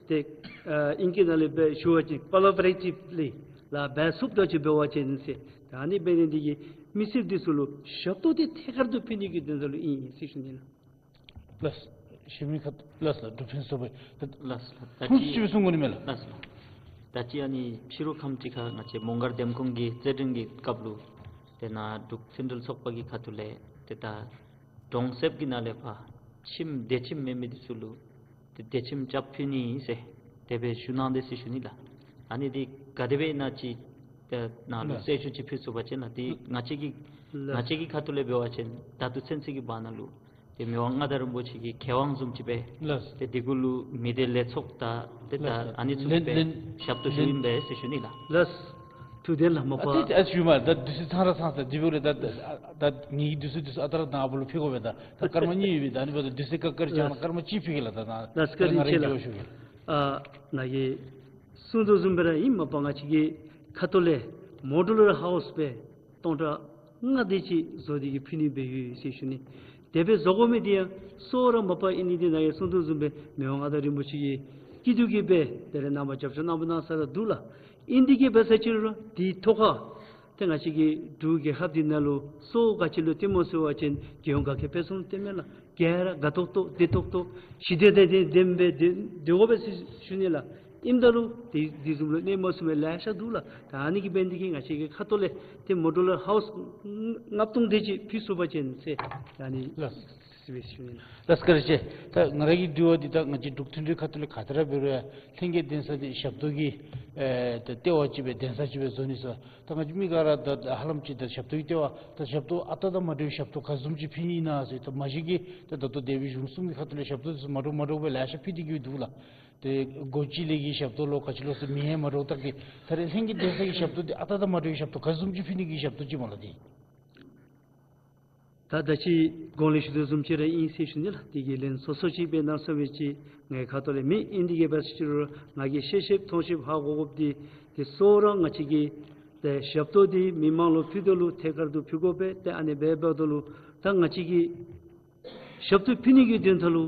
ཏེ་ཨ་ཨིང་སྐད་ནང་ལས་སྦེ་ཞུ་བ་ཅིན་ཀོ་ལ་བོ་རེ་ཊིབ་ལི་ལཱ་འབད་ཚུགསཔ་འདྲཝ་ཅིག་འབད་བ་ཅིན་ཟེར། ད་ཨ་ནི་འབད་ནི་འདི་གིས་མི་སེར་འདི་ཚུ་ལུ་ཞབས་ཏོག་འདི་ཐད་ཀར་དུ་ཕུལ་ནི་གི་དོན་དག་ལུ་ཨིན་ཟེར་ཞུ་ནི་ལགས། ལགས། ཞུ་མི་ཁ་ལགས་ལགས། འབྲུག་ཕུན་ཚོགས་པ་ལགས་ལགས། ད་ཐུང་ཅིག་སྦེ་གསུང་དགོ་ནི་མས་ལགས། ལགས་ལགས། ད་ཅི་ཨ་ནི་ཕྱི་རུ་ཁམས་ཅིག་ཁར་ང་བཅས་མོང་སྒར་འདེམས་ཁོངས་ཀྱི་རྩེད་འགྲན་གྱི་སྐབས་ལུ་ཏེ་ནཱ་འབྲུག་མཐུན་སྒྲིལ་ཚོགས་པ་གི་ཁ་ཐུག་ལས་ཏེ་ད་གྲོང་གསེབ་ཀྱི་ནང་ལས་ཕར་ཁྱིམ་སྡེ་ཁྱིམ་མེད་མི་འདི་ཚུ་ལུ་ཏེ་སྡེ་ཁྱིམ་རྐྱབ་ཕུལ་ནི་ཟེར་དེ་སྦེ་ཞུ་གནང་དེས་ཟེར་ཞུ་ནི་ལགས། ཨ་ནི་འདི་ག་དེ་སྦེ་ཨིན་ན་ཅིག་ཏེ་ནཱ་ལུ་ལགས། གསལ་ཞུ་ཅིག་ཕུལ་ཚུགས་པ་ཅིན་ལགས། ཏེ་ང་བཅས་ཀྱི་ལགས། ང་བཅས་ཀྱི་ཁ་ཐུག་ལས་འབད་བ་ཅིན་ད་ལྟོ་ཚུན་ཚོད་ཀྱི་བར་ན་ལུ་ཏེ་མི་དབང་མངའ་བདག་རིན་པོ་ཆེ་གི་ཁེ་དབང་བཟུམ་ཅིག་སྦེ་ལགས། ཏེ་འདི་གུ་ལུ་མི་སྡེ་ལས་ཚོགས་དང་ཏེ་ད་ལགས། ཨ་ནི་ཚུ་ལེན་སྦེ་ལེན་ཞབས་ཏོག་ཞུ་ཨིན་པས་ཟེར་ཞུ་ནི་ལགས། ལགས། ཐུགས་བདེན་ལགས། མ་པ་ཨ་ཏེ་ཨ་ཞུ་མ་ད་དུས་ཚོད་ཚང་ར་ཚང་ས་འདི་འབད་རུང་ད་ད་ངེ་གི་དུས་ཚོད་དུས་ཚོད་ཨ་རྟག་ར་ནཱ་བུ་ལུ་ཕུལ་དགོ་པས། ད་ད་སྐར་མ་གཉིས་ཡོད་པས། ད་ཨ་ནི་འབདཝ་ད་དུས་ཚོད་ཀ་ཀར་ཅིག་ལགས། སྐར་མ་གཅིག་ཕུལ་གེ་ལགས། ད་ད་ལགས། བཀའ་དྲིན་ཆེ་ལགས། ང་གིས་གསུང་དོ་བཟུམ་སྦེ་ར་ཨིན། མ་པ་ང་བཅས་ཀྱི་ཁ་ཐུག་ལས་མོ་ཌུ་ལར་ཧའུསི་སྦེ་སྟོང་ཕྲག་ལྔ་དེ་ཅིག་བཟོ་སྟེ་གི་ཕུལ་ནི་སྦེ་ཡོད་ཟེར་ཞུ་ནི། དེ་སྦེ་བཟོ་དགོ་མི་འདི་ཡང་གཙོ་བོ་ར་མ་པ་ཨིན་ནི་འདི་ནཱ་གིས་གསུང་དོ་བཟུམ་སྦེ་མི་དབང་མངའ་བདག་རིན་པོ་ཆེ་གི་སྐྱིད་སྡུག་གི་སྦེ་ད་རེས་ནངས་པ་རྒྱབ་སྐྱོར་གནང་བ་གནང་ས་ར་འདུག་ལགས། ཨིན་དེ་གིས་འབད་ས་ཅིག་རུང་དེའི་ཐོག་ཁར་ཏེ་ང་བཅས་ཀྱི་འབྲུག་རྒྱལ་ཁབ་འདི་ནང་ལུ་གཙོ་བོ་ག་ཅི་ལུ་བརྟེན་སྨོ་ཟེར་བ་ཅིན་རྒྱལ་ཡོངས་དགའ་སྐྱིད་དཔལ་གསུམ་ལུ་བརྟེན་མས་ལགས། ག་ར་དགའ་ཏོག་ཏོ་བདེ་ཏོག་ཏོ་ཞི་བདེ་དང་ལྡན་ལྡན་སྦེ་སྡོད་དགོ་པས་ཟེར་ཞུ་ནི་ལགས། ཨིནམ་ད་ལུ་དེ་དེ་བཟུམ་ལུ་གནས་མ་ཚུགས་མི་ལེ་ཤ་འདུག་ལགས། ད་ཨ་ནི་གིས་འབད་ནི་འདི་གིས་ང་བཅས་ཀྱི་ཁ་ཐུག་ལས་ཏེ་མོ་ཌུ་ལར་ཧའུསི་ལྔ་སྟོང་དེ་ཅིག་ཕུལ་ཚུགས་པ་ཅིན་ཟེར་ད་ཨ་ནི་ལགས། ཟེར་བའི་ཞུ་ནི་ལགས། ལགས་བཀའ་དྲིན་ཆེ། ད་ང་ར་གི་དྲི་བ་འདི་ད་ང་བཅས་འབྲུག་མཐུན་སྒྲིལ་ཁ་ཐུག་ལས་ག་དེ་ར་འབད་རུང་ཡང་ལྷན་རྒྱས་གདན་ས་འདི་ཞབས་ཏོག་གི་ཨེ་ད་ལྟེ་བ་ཅིག་སྦེ་གདན་ས་ཅིག་སྦེ་བཟོ་ནི་ཟེར། ད་ང་བཅས་མི་ག་ར་ད་ཧ་ལམ་ཅིག་ད་ཞབས་ཏོག་གི་ལྟེ་བ་ད་ཞབས་ཏོག་ཨ་རྟག་དང་མ་འདྲ་བའི་ཞབས་ཏོག་ག་བཟུམ་ཅིག་ཕུལ་ནི་ཨིན་ན་ཟེར། ད་མ་གཞི་གི་ད་ད་ལྟོ་འདས་པའི་གཞུང་གསུམ་གྱི་ཁ་ཐུག་ལས་ཞབས་ཏོག་འདི་ཚུ་མ་འདྲཝ་མ་འདྲཝ་སྦེ་ལེ་ཤ་ཕུལ་ཏེ་གི་འདུག་ལགས། ཏེ་སྒོ་ཅིག་ལས་ཀྱི་ཞབས་ཏོག་ལོ་ག་ཅི་ལོ་ཟེར་མིང་ཡང་མ་འདྲཝ་ད་གི་ད་རེས་ལྷན་རྒྱས་གདན་ས་གི་ཞབས་ཏོག་འདི་ཨ་རྟག་དང་མ་འདྲ་བའི་ཞབས་ཏོག་ག་བཟུམ་ཅིག་ཕུལ་ནི་གི་ཞབས་ཏོག་ཅིག་སྨོ་ལགས། འདི་ད་ད་ཅི་གོང་ལས་ཞུ་དོ་བཟུམ་ཅིག་ར་ཨིན་ཟེར་ཞུ་ནི་ལགས། དེ་གི་ལན་སོ་སོ་ཅིག་སྦེ་གནང་ས་སྦེ་ཅིག་ངེའི་ཁ་ཐུག་ལས་མེད། ཨིན་དེ་གིས་འབད་ས་ཅིག་རུང་ང་གིས་ཤེས་ཤེསཔ་མཐོང་ཤེསཔ་ཧ་གོ་དགོཔ་འདི་ཏེ་གཙོ་བོ་ར་ང་བཅས་ཀྱི་ཏེ་ཞབས་ཏོག་འདི་མི་དམངས་ལུ་ཕུལ་དོ་ལུ་ཐད་ཀར་དུ་ཕུལ་དགོ་པས། ཏེ་ཨ་ནི་སྦེ་འབདཝ་ད་ལུ་ད་ང་བཅས་ཀྱི་ཞབས་ཏོག་ཕུལ་ནི་གི་དོན་དག་ལུ་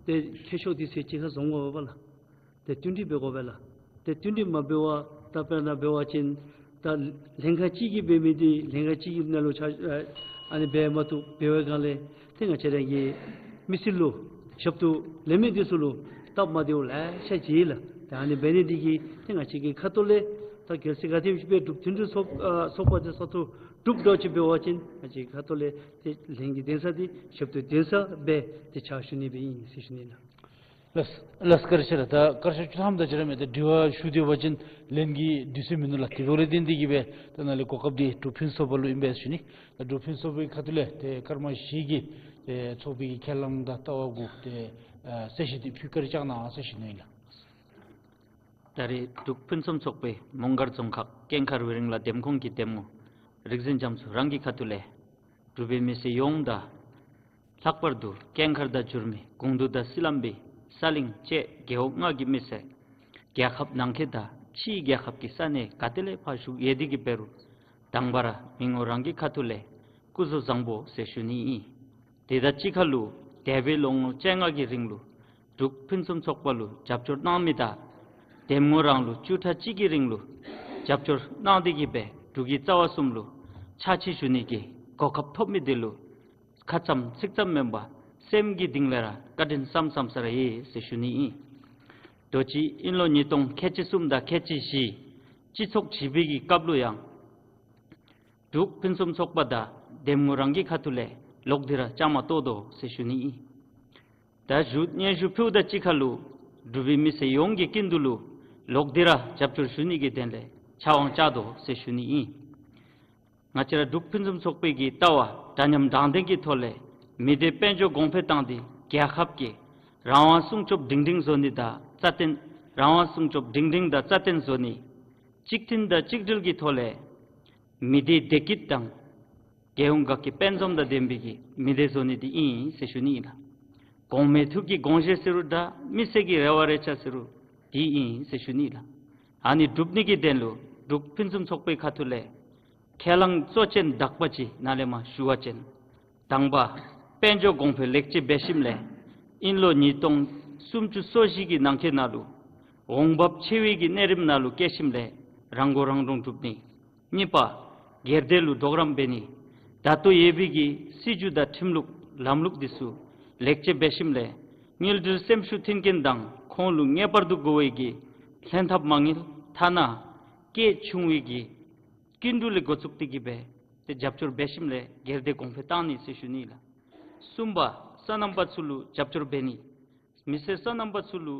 ཏེ་འཐུས་ཤོར་འདི་ཚུ་གཅིག་ཁར་འཛོམས་དགོ་པས་ལགས། ཏེ་བསྟུན་གྲོས་འབད་དགོ་པས་ལགས། ཏེ་བསྟུན་གྲོས་མ་འབད་བར་ད་དཔེར་ན་འབད་བ་ཅིན་ད་ལྷན་ཁག་གཅིག་གིས་འབད་མི་འདི་ལྷན་ཁག་གཅིག་གི་ནང་ལུ་ཆ་ཨ་ནི་འབད་མ་བཏུབ་འབད་བའི་སྒང་ལས་ཏེ་ང་བཅས་ར་གི་མི་སེར་ལུ་ཞབས་ཏོག་ལེན་མི་འདི་ཚུ་ལུ་སྟབས་མ་བདེཝ་ལེ་ཤ་མཇལ་ལགས། ཏེ་ཨ་ནི་འབད་ནི་འདི་གིས་ཏེ་ང་བཅས་ཀྱི་ཁ་ཐུག་ལས་ད་གལ་སྲིད་ག་དེམ་ཅིག་སྦེ་འབྲུག་མཐུན་སྒྲིལ་ཚོགས་ཨ་ཚོགས་པ་འདི་ས་ཐོག་གྲུབ་འགྱོ་ཅིག་འབད་བ་ཅིན་ང་བཅས་ཁ་ཐུག་ལས་ཏེ་ལྷན་རྒྱས་གདན་ས་འདི་ཞབས་ཏོག་གདན་ས་སྦེ་ཏེ་ཕྱག་ཞུ་ནི་སྦེ་ཨིན་ཟེར་ཞུ་ནི་ལགས། ལགས་ལགས། བཀའ་དྲིན་ཆེ་ལགས། ད་བཀའ་ཤག་བཅུ་ཐམ་དང་བཅས་ར་མེད། ད་དྲི་བ་ཞུ་སྡོད་པ་ཅིན་ལན་གྱི་དུས་ཚོད་མིན་ནུག་ལགས། དེ་འབདཝ་ལས་བརྟེན་ཏེ་གིས་སྦེ་ད་ནཱ་ལས་གོ་སྐབས་འདི་འབྲུག་ཕུན་སུམ་ཚོགས་པ་ལུ་ཨིན་པས་ཟེར་ཞུ་ནི། ད་འབྲུག་ཕུན་སུམ་ཚོགས་པའི་ཁ་ཐུག་ལས་ཏེ་སྐར་མ་བཞི་གི་ཏེ་ཚོགས་པའི་གི་ཁས་བླངས་དང་ལྟ་བ་གུ་ཏེ་ཨ་གསལ་བཤད་འདི་ཕུལ་བཀའ་དྲིན་བསྐྱང་གནང་ཟེར་ཞུ་ནི་ཨིན་ལགས། ད་རེས་འབྲུག་ཕུན་སུམ་ཚོགས་པའི་མོང་སྒར་རྫོང་ཁག་ཀུན་མཁར་ཝེ་རིང་ལ་འདེམས་ཁོངས་ཀྱི་འདེམས་ངོ་རིག་འཛིན་རྒྱ་མཚོ་རང་གི་ཁ་ཐུག་ལས་འབྲུག་པའི་མི་སེར་ཡོངས་དང་ལྷག་པར་དུ་ཀུན་མཁར་དང་འབྱོར་མེད་གུང་ཐུ་དང་སི་ལམ་པའི་ས་གླིང་བཅས་རྒེད་འོག་ལྔ་གི་མི་སེར་རྒྱལ་ཁབ་ནང་འཁོད་དང་ཕྱིའི་རྒྱལ་ཁབ་ཀྱི་ས་གནས་ག་ཏེ་ལས་ཕར་བཞུགས་ཡོད་དེ་གིས་འབད་རུང་དང་པ་ར་མི་ངོ་རང་གི་ཁ་ཐུག་ལས་སྐུ་གཟུགས་བཟང་པོ་ཟེར་ཞུ་ནི་ཨིན། དེ་དང་གཅིག་ཁར་ལུ་འདས་པའི་ལོ་ངོ་བཅོ་ལྔ་གི་རིང་ལུ་འབྲུག་ཕུན་སུམ་ཚོགས་པ་ལུ་རྒྱབ་སྐྱོར་གནང་མི་དང་འདེམས་ངོ་རང་ལུ་བཅུ་ཕྲག་གཅིག་གི་རིང་ལུ་རྒྱབ་སྐྱོར་གནང་སྟེ་གིས་སྦེ་འབྲུག་གི་རྩ་བ་གསུམ་ལུ་ཕྱག་ཕྱི་ཞུ་ནི་གི་གོ་སྐབས་ཐོབ་མི་དེ་ལུ་ཁ་ཙམ་ཚིག་ཙམ་མེན་པར་སེམས་ཀྱི་གཏིང་ལས་ར་བཀའ་དྲིན་བསམ་བསམ་ས་ར་ཡོད་ཟེར་ཞུ་ནི་ཨིན། དོ་ཅི་དབྱིན་ལོ་ཉིས་སྟོང་ཁལ་གཅིག་གསུམ་དང་ཁལ་གཅིག་བཞི་སྤྱི་ཚོགས་བྱིས་པའི་གི་སྐབས་ལུ་ཡང་འབྲུག་ཕུན་སུམ་ཚོགས་པ་དང་འདེམས་ངོ་རང་གི་ཁ་ཐུག་ལས་ལོག་སྟེ་ར་བཅའ་མར་གཏོགས་དོ་ཟེར་ཞུ་ནི་ཨིན། ད་ཞུ་སྙན་ཞུ་ཕུལཝ་དང་གཅིག་ཁར་ལུ་འབྲུག་པའི་མི་སེར་ཡོངས་ཀྱི་ཀུན་ཏུ་ལུ་ལོག་སྟེ་ར་རྒྱབ་སྐྱོར་ཞུ་ནི་གི་དོན་ལས་ཕྱག་དབང་བཅའ་དོ་ཟེར་ཞུ་ནི་ཨིན། ང་བཅས་ར་འབྲུག་ཕུན་སུམ་ཚོགས་པའི་གི་ལྟ་བ་འདྲ་མཉམ་དྲང་བདེན་གྱི་ཐོག་ལས་མི་སྡེ་དཔལ་འབྱོར་གོང་འཕེལ་བཏང་སྟེ་རྒྱལ་ཁབ་ཀྱི་རང་དབང་སྲུང་སྐྱོབ་སྒྲིང་སྒྲིང་བཟོ་ནི་དང་རྩ་བརྟན་རང་དབང་སྲུང་སྐྱོབ་སྒྲིང་སྒྲིང་དང་རྩ་བརྟན་བཟོ་ནི། གཅིག་མཐུན་དང་གཅིག་སྒྲིལ་གྱི་ཐོག་ལས་མི་སྡེའི་བདེ་སྐྱིད་དང་རྒྱལ་ཡོངས་དགའ་སྐྱིད་དཔལ་འཛོམས་དང་ལྡན་པའི་གི་མི་སྡེ་བཟོ་ནི་འདི་ཨིན་ཟེར་ཞུ་ནི་ཨིན་ལགས། གོང་མའི་ཐུགས་ཀྱི་དགོངས་བཞེད་ཟེར་རུང་འདྲ་མི་སེར་གྱི་རེ་བ་རེ་ཆ་ཟེར་རུང་འདི་ཨིན་ཟེར་ཞུ་ནི་ཨིན་ལགས། ཨ་ནི་སྒྲུབ་ནི་གི་དོན་ལུ་འབྲུག་ཕུན་སུམ་ཚོགས་པའི་ཁ་ཐུག་ལས་ཁས་བླངས་གཙོ་ཅན་དག་པ་ཅིག་ནཱ་ལས་མར་ཞུ་བ་ཅིན། དང་པ་དཔལ་འབྱོར་གོང་འཕེལ་ལེགས་བཅོས་འབད་ཞིནམ་ལས་དབྱིན་ལོ་ཉིས་སྟོང་སུམ་ཅུ་སོ་བཞི་གི་ནང་འཁོད་ནང་ལུ་འོང་འབབ་ཆེ་བའི་གི་གནས་རིམ་ནང་ལུ་སྐྱེ་ཞིནམ་ལས་རང་མགོ་རང་འདྲོངས་སྒྲུབ་ནི། གཉིས་པ་སྒེར་སྡེ་ལུ་གྲོགས་རམ་འབད་ནི། ད་ལྟོ་ཡོད་པའི་གི་སྲིད་བྱུས་དང་ཁྲིམས་ལུགས་ལམ་ལུགས་འདི་ཚུ་ལེགས་བཅོས་འབད་ཞིནམ་ལས་དངུལ་འབྲེལ་སེམས་ཤུགས་མཐུན་རྐྱེན་དང་ཁོང་ལུ་ངེས་པར་དུ་དགོ་པའི་གི་ལྷན་ཐབས་མ་དངུལ་ཐ་ན་སྐད་ཆུང་བའི་གི་སྐྱིན་འགྲུལ་ལས་འགོ་བཙུགས་ཏེ་གིས་སྦེ་ཏེ་རྒྱབ་སྐྱོར་འབད་ཞིནམ་ལས་སྒེར་སྡེ་གོང་འཕེལ་བཏང་ནི་ཟེར་ཞུ་ནི་ལགས། གསུམ་པ་སོ་ནམ་པ་ཚུ་ལུ་རྒྱབ་སྐྱོར་འབད་ནི། མི་སེར་སོ་ནམ་པ་ཚུ་ལུ་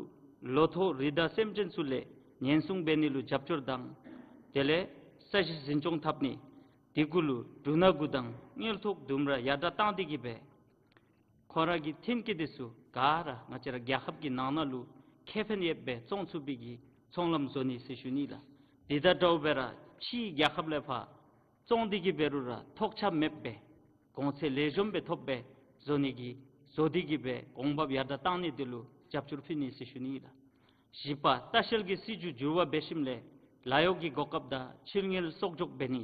ལོ་ཐོག་རི་དྭགས་སེམས་ཅན་ཚུ་ལས་ཉེན་སྲུང་འབད་ནི་ལུ་རྒྱབ་སྐྱོར་དང་དེ་ལས་ས་གཞི་འཛིན་སྐྱོང་འཐབ་ནི། དེ་གུ་ལུ་འབྲུ་སྣ་དགུ་དང་དངུལ་ཐོག་ལྡུམ་ར་ཡར་དྲག་བཏང་སྟེ་གིས་སྦེ་ཁོང་ར་གི་ཐོན་སྐྱེད་འདི་ཚུ་ག་ར་ང་བཅས་ར་རྒྱལ་ཁབ་ཀྱི་ནང་ན་ལུ་ཁེ་ཕན་ཡོདཔ་སྦེ་བཙོང་ཚུགས་པའི་གི་ཚོང་ལམ་བཟོ་ནི་ཟེར་ཞུ་ནི་ལགས། དེ་དང་འདྲཝ་སྦེ་ར་ཕྱིའི་རྒྱལ་ཁབ་ལས་ཕར་བཙོང་སྟེ་གིས་འབད་རུང་ར་ཐོགས་ཆགས་མེདཔ་སྦེ་གོང་ཚད་ལེགས་ཤོམ་སྦེ་ཐོབ་སྦེ་བཟོ་ནི་གི་བཟོ་སྟེ་གིས་སྦེ་འོང་འབབ་ཡར་དྲག་བཏང་ནི་འདི་ལུ་རྒྱབ་སྐྱོར་ཕུལ་ནི་ཟེར་ཞུ་ནི་ལགས། བཞི་པ་ལྟ་བཤལ་གྱི་སྲིད་བྱུས་འགྱུར་བ་འབད་ཞིནམ་ལས་ལཱ་གཡོག་གི་གོ་སྐབས་དང་ཕྱིར་དངུལ་གསོག་འཇོག་འབད་ནི།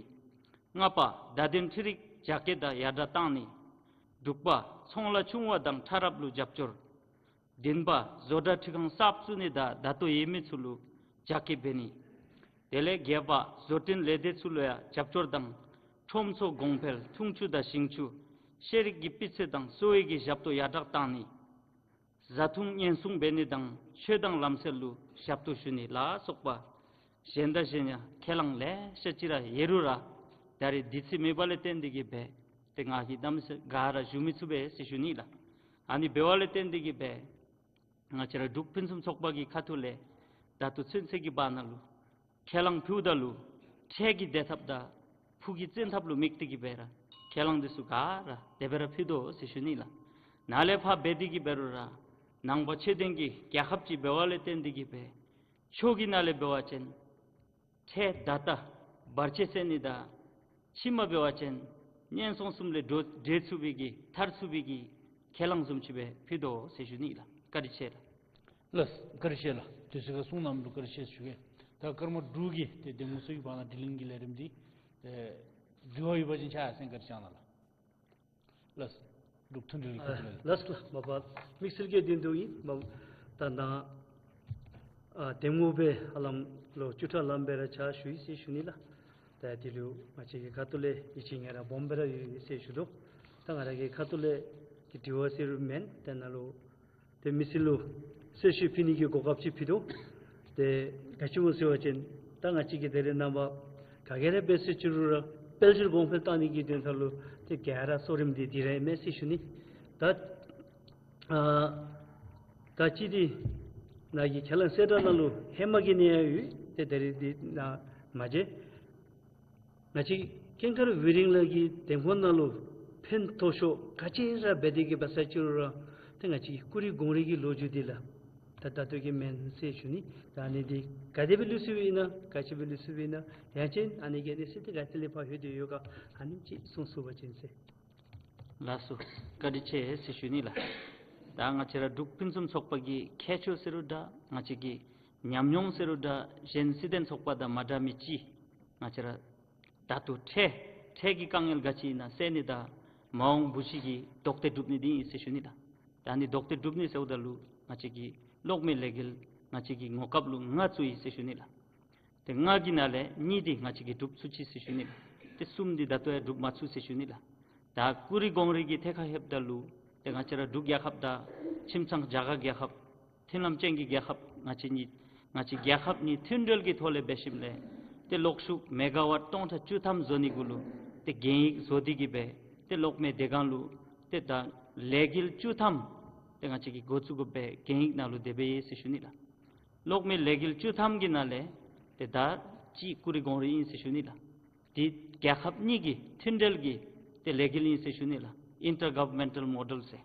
ལྔ་པ་བརྡ་དོན་འཕྲུལ་རིག་རྒྱ་སྐྱེད་དང་ཡར་དྲག་བཏང་ནི། དྲུག་པ་ཚོང་ལཱ་ཆུང་བ་དང་ཕྲ་རབ་ལུ་རྒྱབ་སྐྱོར། བདུན་པ་བཟོ་གྲྭ་འཕྲུལ་ཁང་གསརཔ་བཙུགས་ནི་དང་ད་ལྟོ་ཡོད་མི་ཚུ་ལུ་རྒྱ་སྐྱེད་འབད་ནི། དེ་ལས་བརྒྱད་པ་བཟོ་སྐྲུན་ལས་སྡེ་ཚུ་ལུ་ཡང་རྒྱབ་སྐྱོར་དང་ཁྲོམ་ཚོགས་གོང་འཕེལ་འཐུང་ཆུ་དང་ཞིང་ཆུ་ཤེས་རིག་གི་སྤུས་ཚད་དང་གསོ་བའི་གི་ཞབས་ཏོག་ཡར་དྲག་བཏང་ནི། བཟའ་འཐུང་ཉེན་སྲུང་འབད་ནི་དང་ཆོས་དང་ལམ་སྲོལ་ལུ་ཞབས་ཏོག་ཞུ་ནི་ལ་སོགས་པ་གཞན་དང་གཞན་ཡང་ཁས་བླངས་ལེ་ཤ་ཅིག་ར་ཡོད་རུང་ར་ད་རེས་དུས་ཚོད་མེད་པ་ལས་བརྟེན་ཏེ་གིས་སྦེ་ཏེ་ང་གིས་གནམ་མེད་ས་མེད་ག་ར་ཞུ་མི་ཚུགས་པས་ཟེར་ཞུ་ནི་ལགས། ཨ་ནི་འབདཝ་ལས་བརྟེན་ཏེ་གིས་སྦེ་ང་བཅས་ར་འབྲུག་ཕུན་སུམ་ཚོགས་པ་གི་ཁ་ཐུག་ལས་ད་ལྟོ་ཚུན་ཚོད་ཀྱི་བར་ན་ལུ་ཁས་བླངས་ཕུལཝ་ད་ལུ་འཕྲལ་གྱི་བདེ་ཐབས་དང་ཕུགས་ཀྱི་བཙན་ཐབས་ལུ་དམིགས་ཏེ་གིས་སྦེ་ར་ཁས་བླངས་འདི་ཚུ་ག་ར་དེ་སྦེ་ར་ཕུལ་དོ་ཟེར་ཞུ་ནི་ལགས། ནཱ་ལས་ཕར་འབད་དེ་གིས་འབད་རུང་ར་ནང་པ་ཆོས་ལྡན་གྱི་རྒྱལ་ཁབ་ཅིག་འབདཝ་ལས་བརྟེན་ཏེ་གིས་སྦེ་ཆོས་ཀྱི་ནང་ལས་འབད་བ་ཅིན་ཁྲལ་བརྡ་རྟགས་བར་ཆད་སེལ་ནི་དང་ཕྱི་མ་འབད་བ་ཅིན་ཉེན་སྲུང་གསུམ་ལས་འགྲོ་འདྲེན་ཚུགས་པའི་གི་ཐར་ཚུགས་པའི་གི་ཁས་བླངས་བཟུམ་ཅིག་སྦེ་ཕུལ་དོ་ཟེར་ཞུ་ནི་ལགས། བཀའ་དྲིན་ཆེ་ལགས། ལགས་བཀའ་དྲིན་ཆེ་ལགས། དུས་ཚོད་ཁར་གསུང་གནངམ་ལུ་བཀའ་དྲིན་ཆེ་ཞུ་གེ། ད་སྐར་མ་དྲུག་གི་ཏེ་འདེམས་ངོ་སོ་ཡི་བར་ན་དྲི་ལན་གྱི་ལས་རིམ་འདི་ཨེ་དྲི་བ་ཡོད་པ་ཅིན་ཕྱག་ཡར་སེང་བཀའ་དྲིན་བསྐྱང་གནང་ལགས། ལགས་འབྲུག་མཐུན་སྒྲིལ་གྱི་ཁ་ཐུག་ལས། ལགས་ལགས། མ་པ་དམིགས་བསལ་གྱི་དོན་དུ་ཨིན་མ་ད་ནཱ་ཨ་འདེམས་ངོ་སྦེ་ཧ་ལམ་ལོ་བཅུ་ཕྲག་ལངམ་སྦེ་ར་ཕྱག་ཞུ་ཡི་ཟེར་ཞུ་ནི་ལགས། ད་དེ་ལུ་ང་བཅས་ཀྱི་ཁ་ཐུག་ལས་ཡིད་ཆེས་ངེ་ར་སྦོམ་སྦེ་ར་ཡོད་ཟེར་ཞུ་དོ། ད་ང་ར་གི་ཁ་ཐུག་ལས་ཀྱི་དྲི་བ་ཟེར་རུང་མེན། ད་ནཱ་ལུ་ཏེ་མི་སེར་ལུ་གསལ་བཤད་ཕུལ་ནི་གི་གོ་སྐབས་ཅིག་ཕུལ་དོ། ཏེ་ག་ཅི་སྨོ་ཟེར་བ་ཅིན་ད་ང་བཅས་ཀྱིས་ད་རེས་ནངས་པ་ག་གིས་ར་འབད་ཟེར་ཅི་རུང་ར་དཔལ་འབྱོར་གོང་འཕེལ་བཏང་ནི་གི་དོན་དག་ལུ་ཏེ་ག་ར་གཙོ་རིམ་འདི་འདི་ར་ཨིན་མས་ཟེར་ཞུ་ནི། ད་ཨ་ ད་ཅི་འདི་ནཱ་གི་ཁས་བླངས་གསལ་བསྒྲགས་ནང་ལུ་ཧེ་མ་གི་ནི་ཡང་ཡོད། ཏེ་ད་རིས་འདི་ནཱ་མ་མཇལ། ང་བཅས་ཀུན་དགའ་བུ་རིང་ལགས་ཀྱི་འདེམས་ཁོངས་ནང་ལུ་ཕན་ཐོགས་ཤོས་ག་ཅི་ར་འབད་དེ་གི་འབད་ས་ཅི་རུང་ར་ཏེ་ང་བཅས་ཀྱི་ཀུ་རི་གོང་རི་གི་ལོ་རྒྱུས་འདི་ལགས་ད་ད་ལྟོ་གི་མེན་ཟེར་ཞུ་ནི། ད་ཨ་ནི་འདི་ག་དེ་སྦེ་ལུས་སོང་ཡི་ན་ག་ཅི་སྦེ་ལུས་སོང་ཡི་ན་ཡང་ཅིན་ཨ་ནི་གི་གནས་ཚུལ་འདི་ག་ཏེ་ལས་ཕར་ལྷོད་དེ་ཡོད་ག་ཨ་ནི་ཅིག་གསུང་ཚུགས་པ་ཅིན་ཟེར། ལགས་སོ། བཀའ་དྲིན་ཆེ་ཟེར་ཞུ་ནི་ལགས། ད་ང་བཅས་ར་འབྲུག་ཕུན་སུམ་ཚོགས་པ་གི་ཁྱད་ཆོས་ཟེར་རུང་འདྲ་ང་བཅས་ཀྱི་ཉམས་མྱོང་ཟེར་རུང་འདྲ་གཞན་སྲིད་ལྡན་ཚོགས་པ་དང་མ་འདྲ་མི་ཅིག་ང་བཅས་ར་ད་ལྟོ་འཕྲལ་འཕྲལ་གྱི་དཀའ་ངལ་ག་ཅི་ཨིན་ན་སེལ་ནི་དང་མ་འོངས་བུ་གཞི་གི་ལྡོག་སྟེ་སྒྲུབ་ནི་འདི་ཨིན་ཟེར་ཞུ་ནི་ལགས། ད་ཨ་ནི་ལྡོག་སྟེ་སྒྲུབ་ནི་ཟེརཝ་ད་ལུ་ང་བཅས་ཀྱི་གློག་མེ་ལས་འགུལ་ང་བཅས་ཀྱི་ངོ་སྐབས་ལུ་ལྔ་བཙུགས་ཡི་ཟེར་ཞུ་ནི་ལགས། ཏེ་ལྔ་གི་ནང་ལས་གཉིས་འདི་ང་བཅས་ཀྱིས་སྒྲུབ་ཚུགས་ཅི་ཟེར་ཞུ་ནི་ལགས། ཏེ་གསུམ་འདི་ད་ལྟོ་ཡང་སྒྲུབ་མ་ཚུགས་ཟེར་ཞུ་ནི་ལགས། ད་ཀུ་རི་གོང་རི་གི་ཐད་ཁར་ལྷོདཔ་ད་ལུ་ཏེ་ང་བཅས་ར་འབྲུག་རྒྱལ་ཁབ་དང་ཁྱིམ་ཚང་རྒྱ་གར་རྒྱལ་ཁབ་མཐུན་ལམ་ཅན་གྱི་རྒྱལ་ཁབ་ང་བཅས་གཉིས་ང་བཅས་རྒྱལ་ཁབ་གཉིས་མཐུན་འབྲེལ་གྱི་ཐོག་ལས་འབད་ཞིནམ་ལས་ཏེ་གློག་ཤུགས་མེ་ག་ཝཊ་སྟོང་ཕྲག་བཅུ་ཐམ་བཟོ་ནི་གུ་ལུ་ཏེ་གན་ཡིག་བཟོ་སྟེ་གི་སྦེ་ཏེ་གློག་མེ་སྡེ་ཁང་ལུ་ཏེ་ད་ལས་འགུལ་བཅུ་ཐམ་ཏེ་ང་བཅས་ཀྱིས་འགོ་བཙུགས་དགོ་པའི་གན་ཡིག་ནང་ལུ་དེ་སྦེ་ཡོད་ཟེར་ཞུ་ནི་ལགས། གློག་མེ་ལས་འགུལ་བཅུ་ཐམ་གྱི་ནང་ལས་ཏེ་ད་གཅིག་ཀུ་རི་གོང་རི་ཨིན་ཟེར་ཞུ་ནི་ལགས། ཏེ་རྒྱལ་ཁབ་གཉིས་ཀྱི་མཐུན་འབྲེལ་གྱི་ཏེ་ལས་འགུལ་ཨིན་ཟེར་ཞུ་ནི་ལགས། ཨིན་ཊར་གོ་ཝར་མེན་ཊལ་མོ་ཌེལ་ཟེར།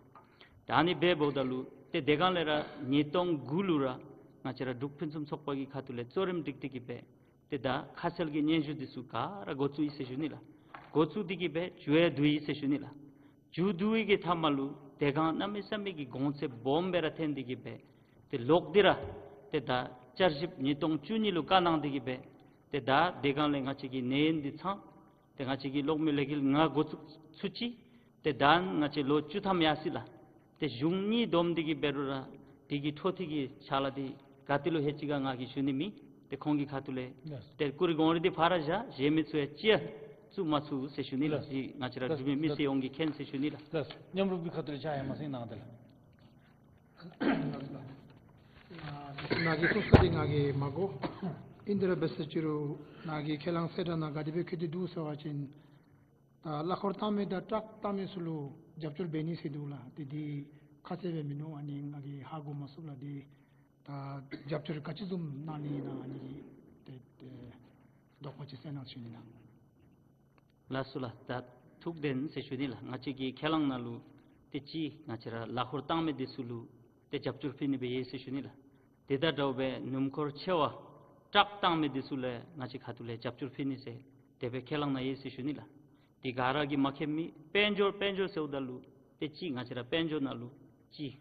ད་ཨ་ནི་སྦེ་འབདཝ་ད་ལུ་ཏེ་སྡེ་ཁང་ལས་ར་ཉིས་སྟོང་དགུ་ལུ་ར་ང་བཅས་ར་འབྲུག་ཕུན་སུམ་ཚོགས་པ་གི་ཁ་ཐུག་ལས་གཙོ་རིམ་སྒྲིག་སྟེ་གི་སྦེ་ཏེ་ད་ཁ་གསལ་གྱི་སྙན་ཞུ་འདི་ཚུ་ག་ར་འགོ་བཙུགས་ཡི་ཟེར་ཞུ་ནི་ལགས། འགོ་བཙུགས་ཏེ་གི་སྦེ་མཇུག་ཡང་བསྡུ་ཡི་ཟེར་ཞུ་ནི་ལགས། མཇུག་བསྡུ་བའི་གི་མཐའ་མ་ལུ་སྡེ་ཁང་གནམ་མེད་ས་མེད་ཀྱི་གོང་ཚད་སྦོམ་སྦེ་ར་ཐོན་ཏེ་གི་སྦེ་ཏེ་ལོག་སྟེ་ར་ཏེ་ད་བསྐྱར་ཞིབ་ཉིས་སྟོང་བཅུ་གཉིས་ལུ་བཀའ་གནང་སྟེ་གི་སྦེ་ཏེ་ད་སྡེ་ཁང་ལས་ང་བཅས་ཀྱི་ནད་ཡམས་འདི་ཚང་ཏེ་ང་བཅས་ཀྱིས་གློག་མེ་ལས་འགུལ་ལྔ་འགོ་བཙུགས་ཚུགས་ཅི། ཏེ་ད་ང་བཅས་ལོ་བཅུ་ཐམ་ཡར་སོ་ཡི་ལགས། ཏེ་གཞུང་གཉིས་བསྡོམས་ཏེ་གི་འབད་རུང་ར་དེ་གི་འཕྲོ་མཐུད་ཀྱི་ཕྱག་ལཱ་འདི་ག་ཏེ་ལུ་ལྷོད་ཅི་ག་ང་གིས་ཞུ་ནི་མེད། ཏེ་ཁོང་གི་ཁ་ཐུག་ལས་ལགས། ཏེ་ཀུ་རི་གོང་རི་འདི་ཕར་ར་བཞག་གཞན་མི་ཚུ་ཡང་ཅིག་བཙུགས་མ་ཚུགས་ཟེར་ཞུ་ནི་ལགས། ལགས། ཏེ་ང་བཅས་ར་ལགས། འབྲུག་མི་མི་སེར་ཡོངས་ཀྱིས་མཁྱེན་ཟེར་ཞུ་ནི་ལགས། ལགས། མཉམ་རུབ་ཀྱི་ཁ་ཐུག་ལས་ཕྱག་ཡང་མ་སེང་གནང་སྟེ་ལགས། ནཱ་གི་གསུང་ས་འདི་ང་གིས་མ་གོ། ཨིན་ཏེ་ར་འབད་ས་ཅི་རུང་ནཱ་གི་ཁས་བླངས་གསལ་བསྒྲགས་ནང་ག་དེ་སྦེ་བཀོད་དེ་འདུག་ཟེར་བ་ཅིན་ད་གླ་འཁོར་བཏང་མི་དང་ཊཱག་བཏང་མི་ཚུ་ལུ་རྒྱབ་སྐྱོར་འབད་ནི་ཟེར་འདུག་ལགས། ཏེ་འདི་ཁ་གསལ་སྦེ་མིན་ནུག། ཨ་ནི་ང་གིས་ཧ་གོ་མ་ཚུགས་ལགས། འདི་ད་རྒྱབ་སྐྱོར་ག་ཅི་བཟུམ་གནང་ནི་ཨིན་ན་ཨ་ནི་ཏེ་ཏེ་དོགས་པ་ཅིག་སེལ་གནང་ཞུ་ནི་ལགས། ལགས་སོ་ལགས། ད་ཐུགས་བདེན་ཟེར་ཞུ་ནི་ལགས། ང་བཅས་ཀྱི་ཁས་བླངས་ནང་ལུ་ཏེ་གཅིག་ང་བཅས་ར་གླ་འཁོར་བཏང་མི་འདི་ཚུ་ལུ་ཏེ་རྒྱབ་སྐྱོར་ཕུལ་ནི་སྦེ་ཡོད་ཟེར་ཞུ་ནི་ལགས། དེ་དང་འདྲཝ་སྦེ་སྣུམ་འཁོར་ཆེ་བ་ཊཱག་བཏང་མི་འདི་ཚུ་ལུ་ང་བཅས་ཁ་ཐུག་ལས་རྒྱབ་སྐྱོར་ཕུལ་ནི་ཟེར་དེ་སྦེ་ཁས་བླངས་ནང་ཡོད་ཟེར་ཞུ་ནི་ལགས། དེ་ག་ར་གིས་མ་མཁྱེན་མི་དཔལ་འབྱོར་དཔལ་འབྱོར་ཟེརཝ་ད་ལུ་ཏེ་གཅིག་ང་བཅས་ར་དཔལ་འབྱོར་ནང་ལུ་གཅིག་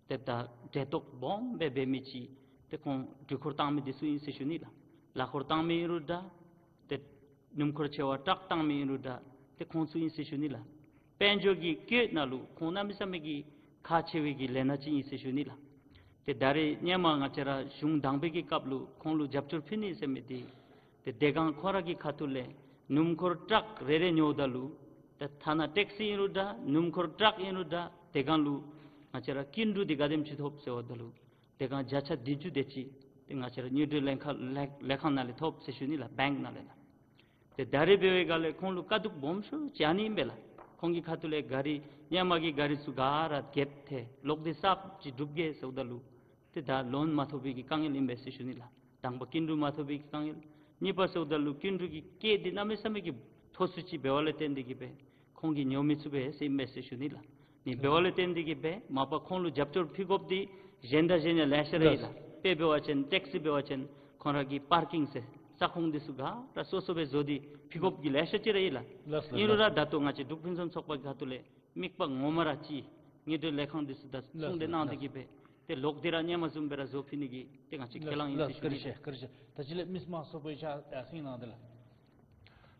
ཏེ་ད་འབྲེལ་གཏོགས་སྦོམ་སྦེ་འབད་མི་ཅིག་ཏེ་ཁོང་འགྲུལ་འཁོར་བཏང་མི་འདི་ཚུ་ཨིན་ཟེར་ཞུ་ནི་ལགས། གླ་འཁོར་བཏང་མི་ཨིན་རུང་འདྲ་ཏེ་སྣུམ་འཁོར་ཆེ་བ་ཊཱག་བཏང་མི་ཨིན་རུང་འདྲ་ཏེ་ཁོང་ཚུ་ཨིན་ཟེར་ཞུ་ནི་ལགས། དཔལ་འབྱོར་གྱི་བཀོད་ནང་ལུ་ཁོང་གནམ་མེད་ས་མེད་ཀྱི་ཁག་ཆེ་བའི་གི་ལས་སྣ་ཅིག་ཨིན་ཟེར་ཞུ་ནི་ལགས། ཏེ་ད་རེས་སྔོན་མ་ང་བཅས་ར་གཞུང་དང་པའི་གི་སྐབས་ལུ་ཁོང་ལུ་རྒྱབ་སྐྱོར་ཕུལ་ནི་ཟེར་མི་འདི་ཏེ་སྡེ་ཁང་ཁོ་ར་གི་ཁ་ཐུག་ལས་སྣུམ་འཁོར་ཊཱག་རེ་རེ་ཉོཝ་ད་ལུ་ཏེ་ཐ་ན་ཊེག་སི་ཨིན་རུང་འདྲ་སྣུམ་འཁོར་ཊཱག་ཨིན་རུང་འདྲ་སྡེ་ཁང་ལུ་ང་བཅས་ར་སྐྱིན་འགྲུལ་འདི་ག་དེམ་ཅིག་ཐོབ་ཟེརཝ་ད་ལུ་སྡེ་ཁང་བརྒྱ་ཆ་བདུན་ཅུ་དེ་ཅིག་ཏེ་ང་བཅས་ར་དངུལ་འབྲེལ་ལས་ཁང་ལས་ལས་ཁང་ནང་ལས་ཐོབ་ཟེར་ཞུ་ནི་ལགས། བེངཀ་ནང་ལས་ལགས། ཏེ་ད་རེས་འབད་བའི་སྒང་ལས་ཁོང་ལུ་དཀའ་སྡུག་སྦོམ་ཤོས་ཅིག་ཨ་ནི་ཨིན་པས་ལགས། ཁོང་གི་ཁ་ཐུག་ལས་གཱ་རི་སྔོན་མ་གི་གཱ་རི་ཚུ་ག་ར་རྒསཔ་ཐལ་གློག་འདི་གསརཔ་ཅིག་སྒྲུབ་གེ་ཟེརཝ་ད་ལུ་ཏེ་ད་ལོན་མ་ཐོབ་པའི་གི་དཀའ་ངལ་ཨིན་པས་ཟེར་ཞུ་ནི་ལགས། དང་པ་སྐྱིན་འགྲུལ་མ་ཐོབ་པའི་གི་དཀའ་ངལ། གཉིས་པ་ཟེརཝ་ད་ལུ་སྐྱིན་འགྲུལ་གྱི་སྐྱེད་འདི་གནམ་མེད་ས་མེད་ཀྱི་མཐོ་སུ་ཅིག་འབད་བ་ལས་བརྟེན་ཏེ་གི་སྦེ་ཁོང་གིས་ཉོ་མི་ཚུགས་པས་ཟེར་ཨིན་པས་ཟེར་ཞུ་ནི་ལགས། ནི་འབད་བ་ལས་བརྟེན་ཏེ་གི་སྦེ་མ་པ་ཁོང་ལུ་རྒྱབ་སྐྱོར་ཕུལ་དགོཔ་འདི་གཞན་དང་གཞན་ཡང་ལེ་ཤ་ར་ཨིན་ལགས། དཔེ་འབད་བ་ཅིན་ཊེག་སི་འབད་བ་ཅིན་ཁོང་ར་གི་པར་ཀིང་ཟེར་ས་ཁོངས་འདི་ཚུ་ག་ར་སོ་སོ་སྦེ་བཟོ་སྟེ་ཕུལ་དགོཔ་གི་ལེ་ཤ་ཅིག་ར་ཨིན་ལགས། ལགས་སོ། ཨིན་རུང་ར་ད་ལྟོ་ང་བཅས་འབྲུག་ཕུན་སུམ་ཚོགས་པ་གི་ཁ་ཐུག་ལས་དམིགས་པ་ངོ་མ་ར་ཅིག་དངུལ་འབྲེལ་ལས་ཁང་འདི་ཚུ་དང་ལགས་སོ། གསུང་གྲོས་གནང་སྟེ་གི་སྦེ་ཏེ་ལོག་སྟེ་ར་སྔོན་མ་བཟུམ་སྦེ་ར་བཟོ་ཕུལ་ནི་གི་ཏེ་ང་བཅས་ཁས་བླངས་ཨིན་ཟེར་ཞུ་ནི། ལགས་སོ། བཀའ་དྲིན་ཆེ། བཀའ་དྲིན་ཆེ། ད་ཅི་ལས་མི་མང་ཤོས་པོ་ཡང་ཞུ་གནང་སྟེ་ལགས།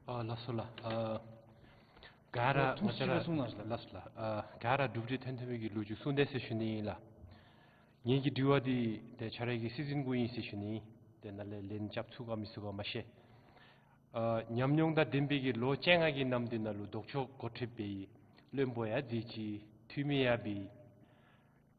ཨ་ལགས་སོ་ལགས། ཨ་ག་ར་ཐུགས་རྗེ་ཆེ་གསུང་གནང་ཞུ་ལགས། ལགས་སོ་ལགས། ཨ་ག་ར་གྲུབ་འབྲས་ཐོན་ཐོན་མི་གི་ལོ་རྒྱུས་གསུང་དེས་ཟེར་ཞུ་ནི་ཨིན་ལགས། ངེ་གི་དྲི་བ་འདི་ཏེ་ཁྱོད་རའི་གི་སྲིད་འཛིན་གུ་ཨིན་ཟེར་ཞུ་ནི། ཏེ་ནཱ་ལས་ལན་རྐྱབ་ཚུགས་ག་མི་ཚུགས་ག་མ་ཤེས། ཨ་ཉམས་མྱོང་དང་ལྡན་པའི་གི་ལོ་བཅོ་ལྔ་གི་ནམ་དུས་ནང་ལུ་ལྡོག་ཕྱོགས་འགོ་ཁྲིདཔ་སྦེ་བློན་པོ་ཡང་མཛད་ཅི། འཐུས་མི་ཡང་འབད།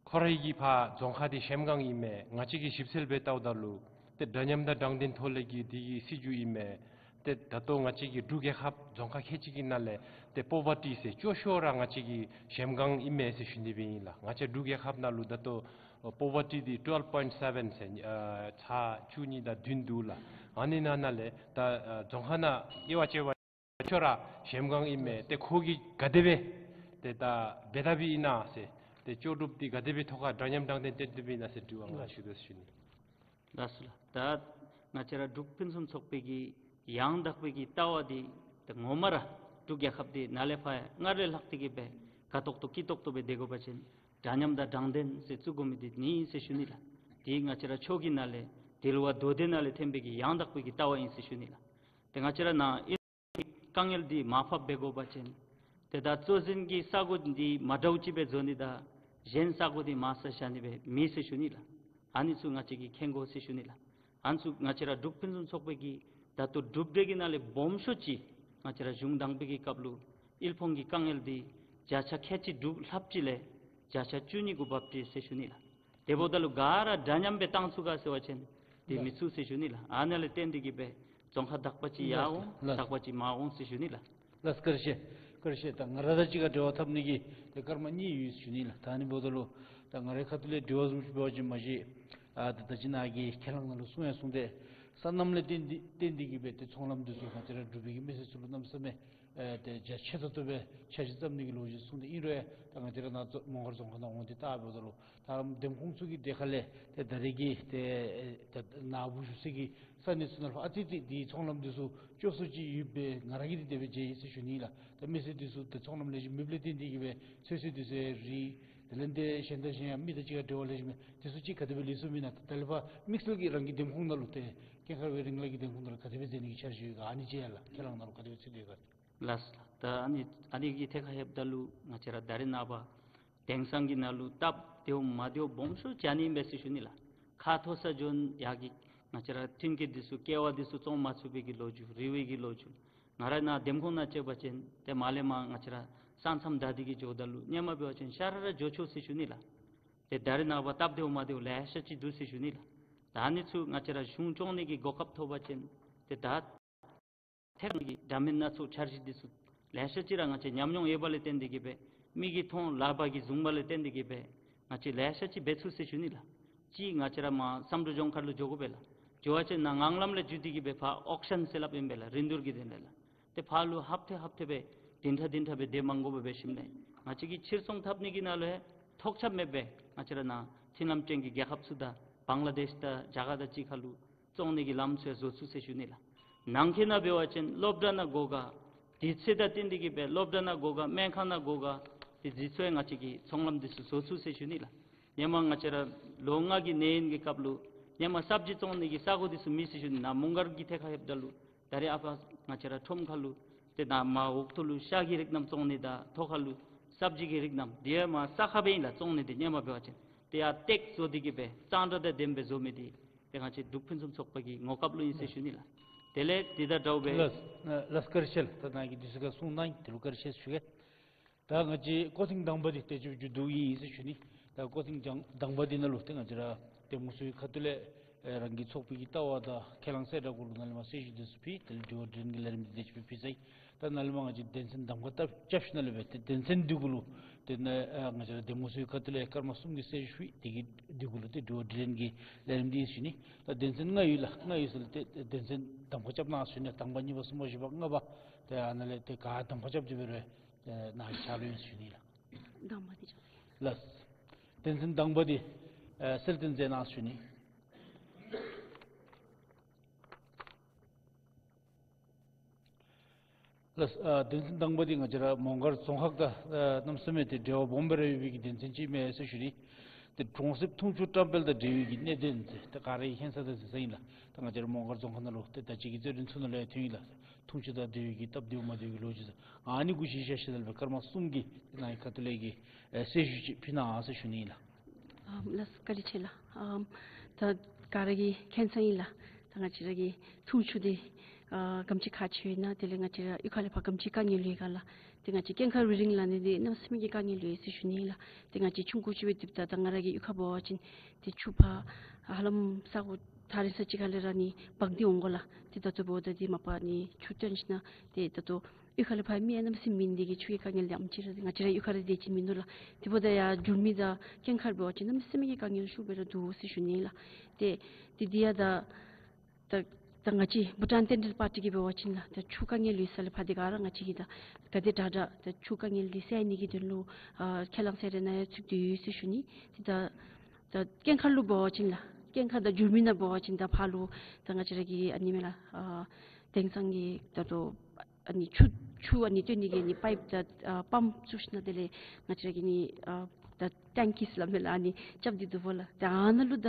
ཁོ་རའི་གི་ཕར་རྫོང་ཁག་འདི་གཞལམ་སྒང་ཨིན་མས། ང་བཅས་ཀྱིས་ཞིབ་འཚོལ་འབད་བལྟཝ་ད་ལུ་ཏེ་འདྲ་མཉམ་དང་དྲང་བདེན་ཐོག་ལས་ཀྱི་འདི་གི་སྲིད་བྱུས་ཨིན་མས། ཏེ་ད་ལྟོ་ང་བཅས་ཀྱི་འབྲུག་རྒྱལ་ཁབ་རྫོང་ཁག་ཁལ་གཅིག་གི་ནང་ལས་ཏེ་པོ་ཝར་ཊི་ཟེར་སྐྱོ་ཤོས་ར་ང་བཅས་ཀྱི་གཞལམ་སྒང་ཨིན་མས་ཟེར་ཞུ་ནི་སྦེ་ཨིན་ལགས། ང་བཅས་འབྲུག་རྒྱལ་ཁབ་ནང་ལུ་ད་ལྟོ་ པོ་ཝར་ཊི་འདི་ཊུ་ཝེལབ་པོའིནཊི་སེ་བེན་ཟེར་ཨ་ཚག་བཅུ་གཉིས་དང་བདུན་འདུག་ལགས། ཨ་ནི་ནང་ན་ལས་ད་ཨ་རྫོང་ཁག་ནང་དབྱེ་བ་ཕྱེ་བ་ཅིན་ཁྱོད་ར་གཞལམ་སྒང་ཨིན་མས། ཏེ་ཁོ་གིས་ག་དེ་སྦེ་ཏེ་ད་འབད་དཔ་ཨིན་ན་ཟེར། ཏེ་ལྕོགས་གྲུབ་འདི་ག་དེ་སྦེ་ཐོག་ཁར་འདྲ་མཉམ་དྲང་བདེན་སྟོན་ཏེ་འབད་ཨིན་ན་ཟེར་དྲི་བ་ང་ཞུ་དོ་ཟེར་ཞུ་ནི། ལགས་སོ་ལགས། ད་ང་བཅས་ར་འབྲུག་ཕུན་སུམ་ཚོགས་པའི་གི་ཡང་དག་པའི་གི་ལྟ་བ་འདི་ད་ངོ་མ་ར་འབྲུག་རྒྱལ་ཁབ་འདི་ནཱ་ལས་ཕར་སྔར་ལས་ལྷག་སྟེ་གི་སྦེ་དགའ་ཏོག་ཏོ་སྐྱིད་ཏོག་ཏོ་སྦེ་སྡོད་དགོ་པ་ཅིན་འདྲ་མཉམ་དང་དྲང་བདེན་ཟེར་བཙུགས་དགོ་མི་འདི་ཨིན་ཟེར་ཞུ་ནི་ལགས། འདི་ང་བཅས་ར་ཆོས་ཀྱི་ནང་ལས་དལ་བ་མདོ་སྡེ་ནང་ལས་ཐོན་པའི་གི་ཡང་དག་པའི་གི་ལྟ་བ་ཨིན་ཟེར་ཞུ་ནི་ལགས། ཏེ་ང་བཅས་ར་ནཱ་དཀའ་ངལ་འདི་མར་ཕབ་འབད་དགོ་པ་ཅིན་ཏེ་ད་གཙོ་འཛིན་གྱི་ས་གོ་འདི་མ་འདྲཝ་ཅིག་སྦེ་བཟོ་ནི་དང་གཞན་ས་གོ་འདི་མར་ས་བཞག་ནི་སྦེ་མེད་ཟེར་ཞུ་ནི་ལགས། ཨ་ནི་ཚུ་ང་བཅས་ཀྱིས་མཁྱེན་དགོ་ཟེར་ཞུ་ནི་ལགས། ཨ་ནི་ཚུ་ང་བཅས་ར་འབྲུག་ཕུན་སུམ་ཚོགས་པའི་གི་ད་ལྟོ་གྲུབ་འབྲས་ཀྱི་ནང་ལས་སྦོམ་ཤོས་ཅིག་ང་བཅས་ར་གཞུང་དང་པའི་གི་སྐབས་ལུ་དབུལ་ཕོངས་ཀྱི་དཀའ་ངལ་འདི་བརྒྱ་ཆ་ཁལ་གཅིག་སྒྲུབ་ལྷགཔ་ཅིག་ལས་བརྒྱ་ཆ་བཅུ་གཉིས་འགོ་བབས་ཏེ་ཟེར་ཞུ་ནི་ལགས། དེ་འབདཝ་ད་ལུ་ག་ར་འདྲ་མཉམ་སྦེ་བཏང་ཚུགས་ག་ཟེར་བ་ཅིན་དེ་མི་ཚུགས་ཟེར་ཞུ་ནི་ལགས། ཨ་ནཱ་ལས་བརྟེན་ཏེ་གི་སྦེ་རྫོང་ཁག་དག་པ་ཅིག་ཡར་འོང་། ལགས། དག་པ་ཅིག་མར་འོང་ཟེར་ཞུ་ནི་ལགས། ལགས། བཀའ་དྲིན་ཆེ། བཀའ་དྲིན་ཆེ། ད་ང་ར་དང་གཅིག་ཁར་འབྲེལ་བ་འཐབ་ནི་གི་ཏེ་སྐར་མ་གཉིས་ཡོད་ཟེར་ཞུ་ནི་ལགས། ད་ཨ་ནི་འབདཝ་ད་ལུ་ད་ང་རའི་ཁ་ཐུག་ལས་དྲི་བ་བཟུམ་ཅིག་འབད་བ་ཅིན་མ་གཞི་ཨ་ད་ད་ཅི་ནཱ་གིས་ཁས་བླངས་ནང་ལུ་གསུངས་ཡང་གསུངས་ཏེ་སོ་ནམ་ལས་བརྟེན་ཏེ་བརྟེན་ཏེ་གི་སྦེ་ཏེ་ཚོང་ལམ་འདི་ཚུ་ང་བཅས་ར་འབྲུག་པའི་གི་མི་སེར་ཚུ་ལུ་གནམ་མེད་ས་མེད་ཨེ་ཏེ་རྒྱ་ཆེ་ཏོག་ཏོ་སྦེ་འཆར་གཞི་བརྩམ་ནི་གི་ལོ་རྒྱུས་གསུངས་ཏེ་ཨིན་རུང་ཡང་ད་ང་བཅས་ར་ནཱ་མོང་སྒར་རྫོང་ཁག་ནང་འོང་སྟེ་བལྟ་འབདཝ་ད་ལུ་ད་འདེམས་ཁོངས་ཚུ་གི་སྡེ་ཁག་ལས་ཏེ་ད་རེས་ཀྱི་ཏེ་ཨེ་ད་ནཱ་བཞུགས་སའི་གི་ས་གནས་ཚུ་ནང་ལུ་ཨ་ཙི་ཙི་འདི་ཚོང་ལམ་འདི་ཚུ་སྐྱོ་སུ་ཅིག་ཡོདཔ་སྦེ་ང་ར་གིས་འདི་དེ་སྦེ་མཇལ་ཡི་ཟེར་ཞུ་ནི་ལགས། ད་མི་སེར་འདི་ཚུ་ཏེ་ཚོང་ལམ་ལེགས་ཤོམ་མེདཔ་ལས་བརྟེན་ཏེ་གི་སྦེ་ཚོད་བསྲེ་འདི་ཚུ་རིལ་དེ་ལས་ཏེ་གཞན་དང་གཞན་ཡང་མི་དང་གཅིག་ཁར་འབྲེལ་བ་ལེགས་ཤོམ་མེད། འདི་ཚུ་ཅིག་ག་དེ་སྦེ་ལེགས་སོང་མེན་ན། ད་ལས་ཕར་དམིགས་བསལ་གྱི་རང་གི་འདེམས་ཁོངས་ནང་ལུ་ཏེ་ཀུན་དགའ་ཝེ་རིང་ལགས་ཀྱི་འདེམས་ཁོངས་ནང་ལུ་ག་དེ་སྦེ་མཛད་ནི་གི་འཆར་གཞི་ཡོད་ག། ཨ་ནི་ཅིག་ཡང་ལགས་ཁས་བླངས་ནང་ལུ་ག་དེ་སྦེ་ཚུད་དེ་ཡོད་ག། ལགས་སོ་ལགས། ད་ཨ་ནི་ཨ་ནི་གི་ཐད་ཁར་ལྷོདཔ་ད་ལུ་ང་བཅས་ར་ད་རེས་ནངས་པ་དེང་སང་གི་ནང་ལུ་སྟབས་བདེཝ་མ་བདེཝ་སྦོམ་ཤོས་ཅིག་ཨ་ནི་ཨིན་པས་ཟེར་ཞུ་ནི་ལགས། ཁ་མཐོ་ས་འགྱོ་ནི་ཡར་གྱི་ང་བཅས་ར་ཐོན་སྐྱེད་འདི་ཚུ་ཀེ་ཝ་འདི་ཚུ་བཙོང་མ་ཚུགས་པའི་གི་ལོ་རྒྱུས་རིལ་བའི་གི་ལོ་རྒྱུས། ང་ར་ནཱ་འདེམས་ཁོངས་ནང་བཅར་བ་ཅིན་ཏེ་མར་ལས་མར་ང་བཅས་ར་ས་མཚམས་བདའ་སྟེ་གི་འགྱོཝ་ད་ལུ་སྔོན་མ་འབད་བ་ཅིན་ཤ་ར་ར་འགྱོ་ཆོག་ཟེར་ཞུ་ནི་ལགས། ཏེ་ད་རེས་ནངས་པ་སྟབས་བདེཝ་མ་བདེཝ་ལེ་ཤ་ཅིག་འདུག་ཟེར་ཞུ་ནི་ལགས། ད་ཨ་ནི་ཚུ་ང་བཅས་ར་གཞུང་སྐྱོང་ནི་གི་གོ་སྐབས་ཐོབ་པ་ཅིན་ཏེ་ད་ཐད་ཀར་གྱི་འདྲ་མིན་སྣ་ཚོགས་འཆར་གཞི་འདི་ཚུ་ལེ་ཤ་ཅིག་ར་ང་བཅས་ཉམས་མྱོང་ཡོད་པ་ལས་བརྟེན་ཏེ་གི་སྦེ་མིག་གིས་མཐོང་ལག་པ་གིས་བཟུང་བ་ལས་བརྟེན་ཏེ་གི་སྦེ་ང་བཅས་ལེ་ཤ་ཅིག་འབད་ཚུགས་ཟེར་ཞུ་ནི་ལགས། གཅིག་ང་བཅས་ར་མར་བསམ་གྲུབ་ལྗོངས་མཁར་ལུ་འགྱོ་དགོ་པས་ལགས། འགྱོ་བ་ཅིན་ནཱ་ངང་ལམ་ལས་བརྒྱུད་དེ་གི་སྦེ་ཕར་ཨོག་ཤཱན་ཟེར་སླབ་ཨིན་པས་ལགས། རིན་བསྡུར་གྱི་དོན་ལས་ལགས། ཏེ་ཕར་ལུ་ཧབ་ཏེ་ཧབ་ཏེ་སྦེ་བདུན་ཕྲག་བདུན་ཕྲག་སྦེ་སྡོད་མ་དགོཔ་སྦེ་ཞིནམ་ལས་ང་བཅས་ཀྱིས་ཕྱིར་ཚོང་འཐབ་ནི་གི་ནང་ལུ་ཡང་ཐོགས་ཆགས་མེད་པར་ང་བཅས་ར་ནཱ་མཐུན་ལམ་ཅན་གྱི་རྒྱལ་ཁབ་ཚུ་དང་བང་ལ་དེཤ་དང་རྒྱ་གར་དང་གཅིག་ཁར་ལུ་བཙོང་ནི་གི་ལམ་ཚུ་ཡང་བཟོ་ཚུགས་ཟེར་ཞུ་ནི་ལགས། ནང་འཁོད་ནང་འབད་བ་ཅིན་སློབ་གྲྭ་ནང་དགོ་ག། དུས་ཚོད་དང་བསྟུན་ཏེ་གི་སྦེ་སློབ་གྲྭ་ནང་དགོ་ག། སྨན་ཁང་ནང་དགོ་ག། དེ་འདི་ཚུ་ཡང་ང་བཅས་ཀྱིས་ཚོང་ལམ་འདི་ཚུ་བཟོ་ཚུགས་ཟེར་ཞུ་ནི་ལགས། སྔོན་མ་ང་བཅས་ར་ལོ་ལྔ་གི་གནས་ཡུན་གྱི་སྐབས་ལུ་སྔོན་མ་སབ་ཇི་བཙོང་ནི་གི་ས་གོ་འདི་ཚུ་མེད་ཟེར་ཞུ་ནི། ནཱ་མོང་སྒར་གྱི་ཐད་ཁར་ལྷོདཔ་ད་ལུ་ད་རེས་ཨ་ཕར་ང་བཅས་ར་ཁྲོམ་ཁ་ལུ་ཏེ་ནཱ་མར་འོག་ཐོག་ལུ་ཤ་གི་རིགས་རྣམས་བཙོང་ནི་དང་ཐོག་ཁ་ལུ་སབ་ཇི་གི་རིགས་རྣམས་དེ་ཡང་མར་ས་ཁར་སྦེ་ཨིན་ལགས་བཙོང་ནི་འདི་སྔོན་མ་འབད་བ་ཅིན། ཏེ་ཡར་སྟེགས་བཟོ་སྟེ་གི་སྦེ་གཙང་སྦྲ་དང་ལྡནམ་སྦེ་བཟོ་མི་འདི་ཏེ་ང་བཅས་འབྲུག་ཕུན་སུམ་ཚོགས་པ་གི་ངོ་སྐལཝ་ལུ་ཨིན་ཟེར་ཞུ་ནི་ལགས། དེ་ལས་འདི་དང་འདྲཝ་སྦེ། ལགས། ལགས་བཀའ་དྲིན་ཆེ་ལགས། ད་ནཱ་གིས་དུས་ཚོད་ཁར་གསུངས་གནང་དེ་ལུ་བཀའ་དྲིན་ཆེ་ཞུ་གེ། ད་ང་བཅས་སྐོར་ཐེངས་དང་པ་འདི་ཏེ་མཇུག་བསྡུ་ཡི་ཟེར་ཞུ་ནི། ད་སྐོར་ཐེངས་དང་དང་པ་འདི་ནང་ལུ་ཏེ་ང་བཅས་ར་འདེམས་ངོ་ཚུ་གི་ཁ་ཐུག་ལས་ཨེ་རང་གི་ཚོགས་པའི་གི་ལྟ་བ་དང་ཁས་བླངས་གསལ་བསྒྲགས་སྐོར་ལུ་ནཱ་ལས་མར་གསལ་ཞུ་འདི་ཚུ་ཕུལ། དེ་ལས་དྲི་བ་དྲིས་ལན་གྱི་ལས་རིམ་འདི་དེ་ཅིག་སྦེ་ཕུལ་ཚར་ཡི། ད་ནཱ་ལས་མར་ང་བཅས་དོན་ཚན་གདམ་ཁ་བཏབ་རྐྱབ་ཞིནམ་ལས་སྦེ་ཏེ་དོན་ཚན་འདི་གུ་ལུ་ཏེ་ནཱ་ཨ་ང་བཅས་ར་འདེམས་ངོ་ཚུ་གི་ཁ་ཐུག་ལས་སྐར་མ་གསུམ་གྱི་གསལ་ཞུ་ཕུལ། དེ་གི་འདི་གུ་ལུ་ཏེ་དྲི་བ་དྲིས་ལན་གྱི་ལས་རིམ་འདི་ཨིན་ཟེར་ཞུ་ནི། ད་དོན་ཚན་ལྔ་ཡོད་ལགས། ལྔ་ཡོད་ས་ལས་ཏེ་དོན་ཚན་གདམ་ཁ་རྐྱབ་གནང་ཟེར་ཞུ་ནི། དང་པ་གཉིས་པ་གསུམ་པ་བཞི་པ་ལྔ་པ་ཏེ་ཨ་ནཱ་ལས་ཏེ་ག་གདམ་ཁ་རྐྱབ་སྟེ་འབད་རུང་ཏེ་ནཱ་གི་ཕྱག་ལུ་ཨིན་ཟེར་ཞུ་ནི་ལགས། དང་པ་འདི་ཅིག། ལགས། དོན་ཚན་དང་པ་འདི་ཨེ་གསལ་སྟོན་མཛད་གནང་ཟེར་ཞུ་ནི། ལགས། ཨ་དོན་ཚན་དང་པ་འདི་ང་བཅས་ར་མོང་སྒར་རྫོང་ཁག་དང་ཨ་གནམ་མེད་ས་མེད་ཏེ་འབྲེལ་བ་སྦོམ་སྦེ་ར་ཡོད་པའི་གི་དོན་ཚན་ཅིག་མས་ཟེར་ཞུ་ནི། ཏེ་གྲོང་གསེབ་འཐུང་ཆུ་བཀྲམ་སྤེལ་དང་འབྲེལ་བའི་གི་གནད་དོན་ཟེར་ཏེ་ག་ར་གིས་མཁྱེན་ས་དང་གཟིགས་ས་ཨིན་ལགས། ད་ང་བཅས་ར་མོང་སྒར་རྫོང་ཁག་ནང་ལུ་ཏེ་ད་ཅི་གི་རྩོད་དྲུང་ཚུ་ནང་ལས་ཐོན་ཡི་ལགས། འཐུང་ཆུ་དང་འབྲེལ་བའི་གི་སྟབས་བདེཝ་མ་བདེཝ་གི་ལོ་རྒྱུས་ཟེར་ཨ་ནི་གུ་གཞི་བཞག་ཞིནམ་ལས་སྦེ་སྐར་མ་གསུམ་གྱི་ཏེ་ནཱ་གི་ཁ་ཐུག་ལས་ཀྱི་ཨེ་གསལ་ཞུ་ཅིག་ཕུལ་གནང་ཟེར་ཞུ་ནི་ཨིན་ལགས། ཨམ་ལགས་བཀའ་དྲིན་ཆེ་ལགས། ཨམ་ད་ག་ར་གིས་མཁྱེན་ས་ཨིན་ལགས། ད་ང་བཅས་ར་གི་འཐུང་ཆུ་འདི་ཨ་ག་དེམ་ཅིག་ཁག་ཆེ་ཡོད་ན། དེ་ལས་ང་བཅས་ར་གཡུས་ཁ་ལས་ཕར་ག་དེམ་ཅིག་དཀའ་ངལ་ཡོད་ག་ལགས། ཏེ་ང་བཅས་ཀེང་ཁ་ཝེ་རིང་ལགས་ནི་འདི་གནམ་མེད་ས་མེད་ཀྱི་དཀའ་ངལ་ཡོད་ཟེར་ཞུ་ནི་ཨིན་ལགས། ཏེ་ང་བཅས་ཆུང་ཀུ་ཅིག་སྦེ་སྡོདཔ་ད་ད་ང་ར་གི་གཡུས་ཁར་འབད་བ་ཅིན་ཏེ་ཆུ་ཕར་ཧ་ལམ་ས་གོ་ཐག་རིང་ས་ཅིག་ཁ་ལས་ར་ནི་འབག་སྟེ་འོང་དགོ་ལགས། ཏེ་ད་ལྟོ་འབདཝ་ད་འདི་མ་པ་ནི་ཆུ་བཏོན་ཞིནམ་ཏེ་ད་ལྟོ་ གཡུས་ཁ་ལས་ཕར་མི་ཡང་གནམ་མེད་ས་མེད་མིན་འདི་གིས་ཆུ་གི་དཀའ་ངལ་འདི་ཨམ་ཅིག་ར་ང་བཅས་ར་གཡུས་ཁ་ར་དེ་ཅིག་མིན་འདུག་ལགས། དེ་འབདཝ་ད་ཡང་འགྱུར་མི་དང་སྐྱེངས་མཁར་འབད་བ་ཅིན་གནམ་མེད་ས་མེད་ཀྱི་དཀའ་ངལ་ཤུགས་སྦེ་ར་འདུག་ཟེར་ཞུ་ནི་ལགས། ཏེ་དེ་འདི་ཡང་ད་ད་ད་ང་བཅས་བྷུ་ཊཱན་བསྟན་འགྲོའི་པར་ཊི་གིས་འབད་བ་ཅིན་ལགས་ད་ཆུ་དཀའ་ངལ་ཡོད་ས་ལས་ཕར་འདི་ག་ར་ང་བཅས་ཀྱིས་ད་ག་དེ་དྲག་དྲག་ད་ཆུ་དཀའ་ངལ་འདི་སེལ་ནི་གི་དོན་ལུ་ཨ་ཁས་བླངས་ཟེར་རེ་ནང་ཡང་ཚུད་དེ་ཡོད་ཟེར་ཞུ་ནི། ཏེ་ད་ད་སྐྱེངས་མཁར་ལུ་འབད་བ་ཅིན་ལགས་སྐྱེངས་མཁར་དང་འགྱུར་མི་ནང་འབད་བ་ཅིན་ད་ཕར་ལུ་ད་ང་བཅས་ར་གི་ཨ་ནི་མས་ལགས་ཨ་དེང་སང་གི་ད་ལྟོ་ཨ་ནི་ཆུ་ཆུ་ཨ་ནི་བཏོན་ནི་གི་ཨ་ནི་པའིཔ་དང་ཨ་པམཔ་བཙུགས་ཞིནམ་དེ་ལས་ང་བཅས་ར་གི་ཨ་ནི་ཨ་ད་ཊེང་ཀིས་སླབ་མས་ལགས། ཨ་ནི་རྐྱབ་སྟེ་འདུག་པ་ལགས། ད་ཨ་ནཱ་ལུ་ད་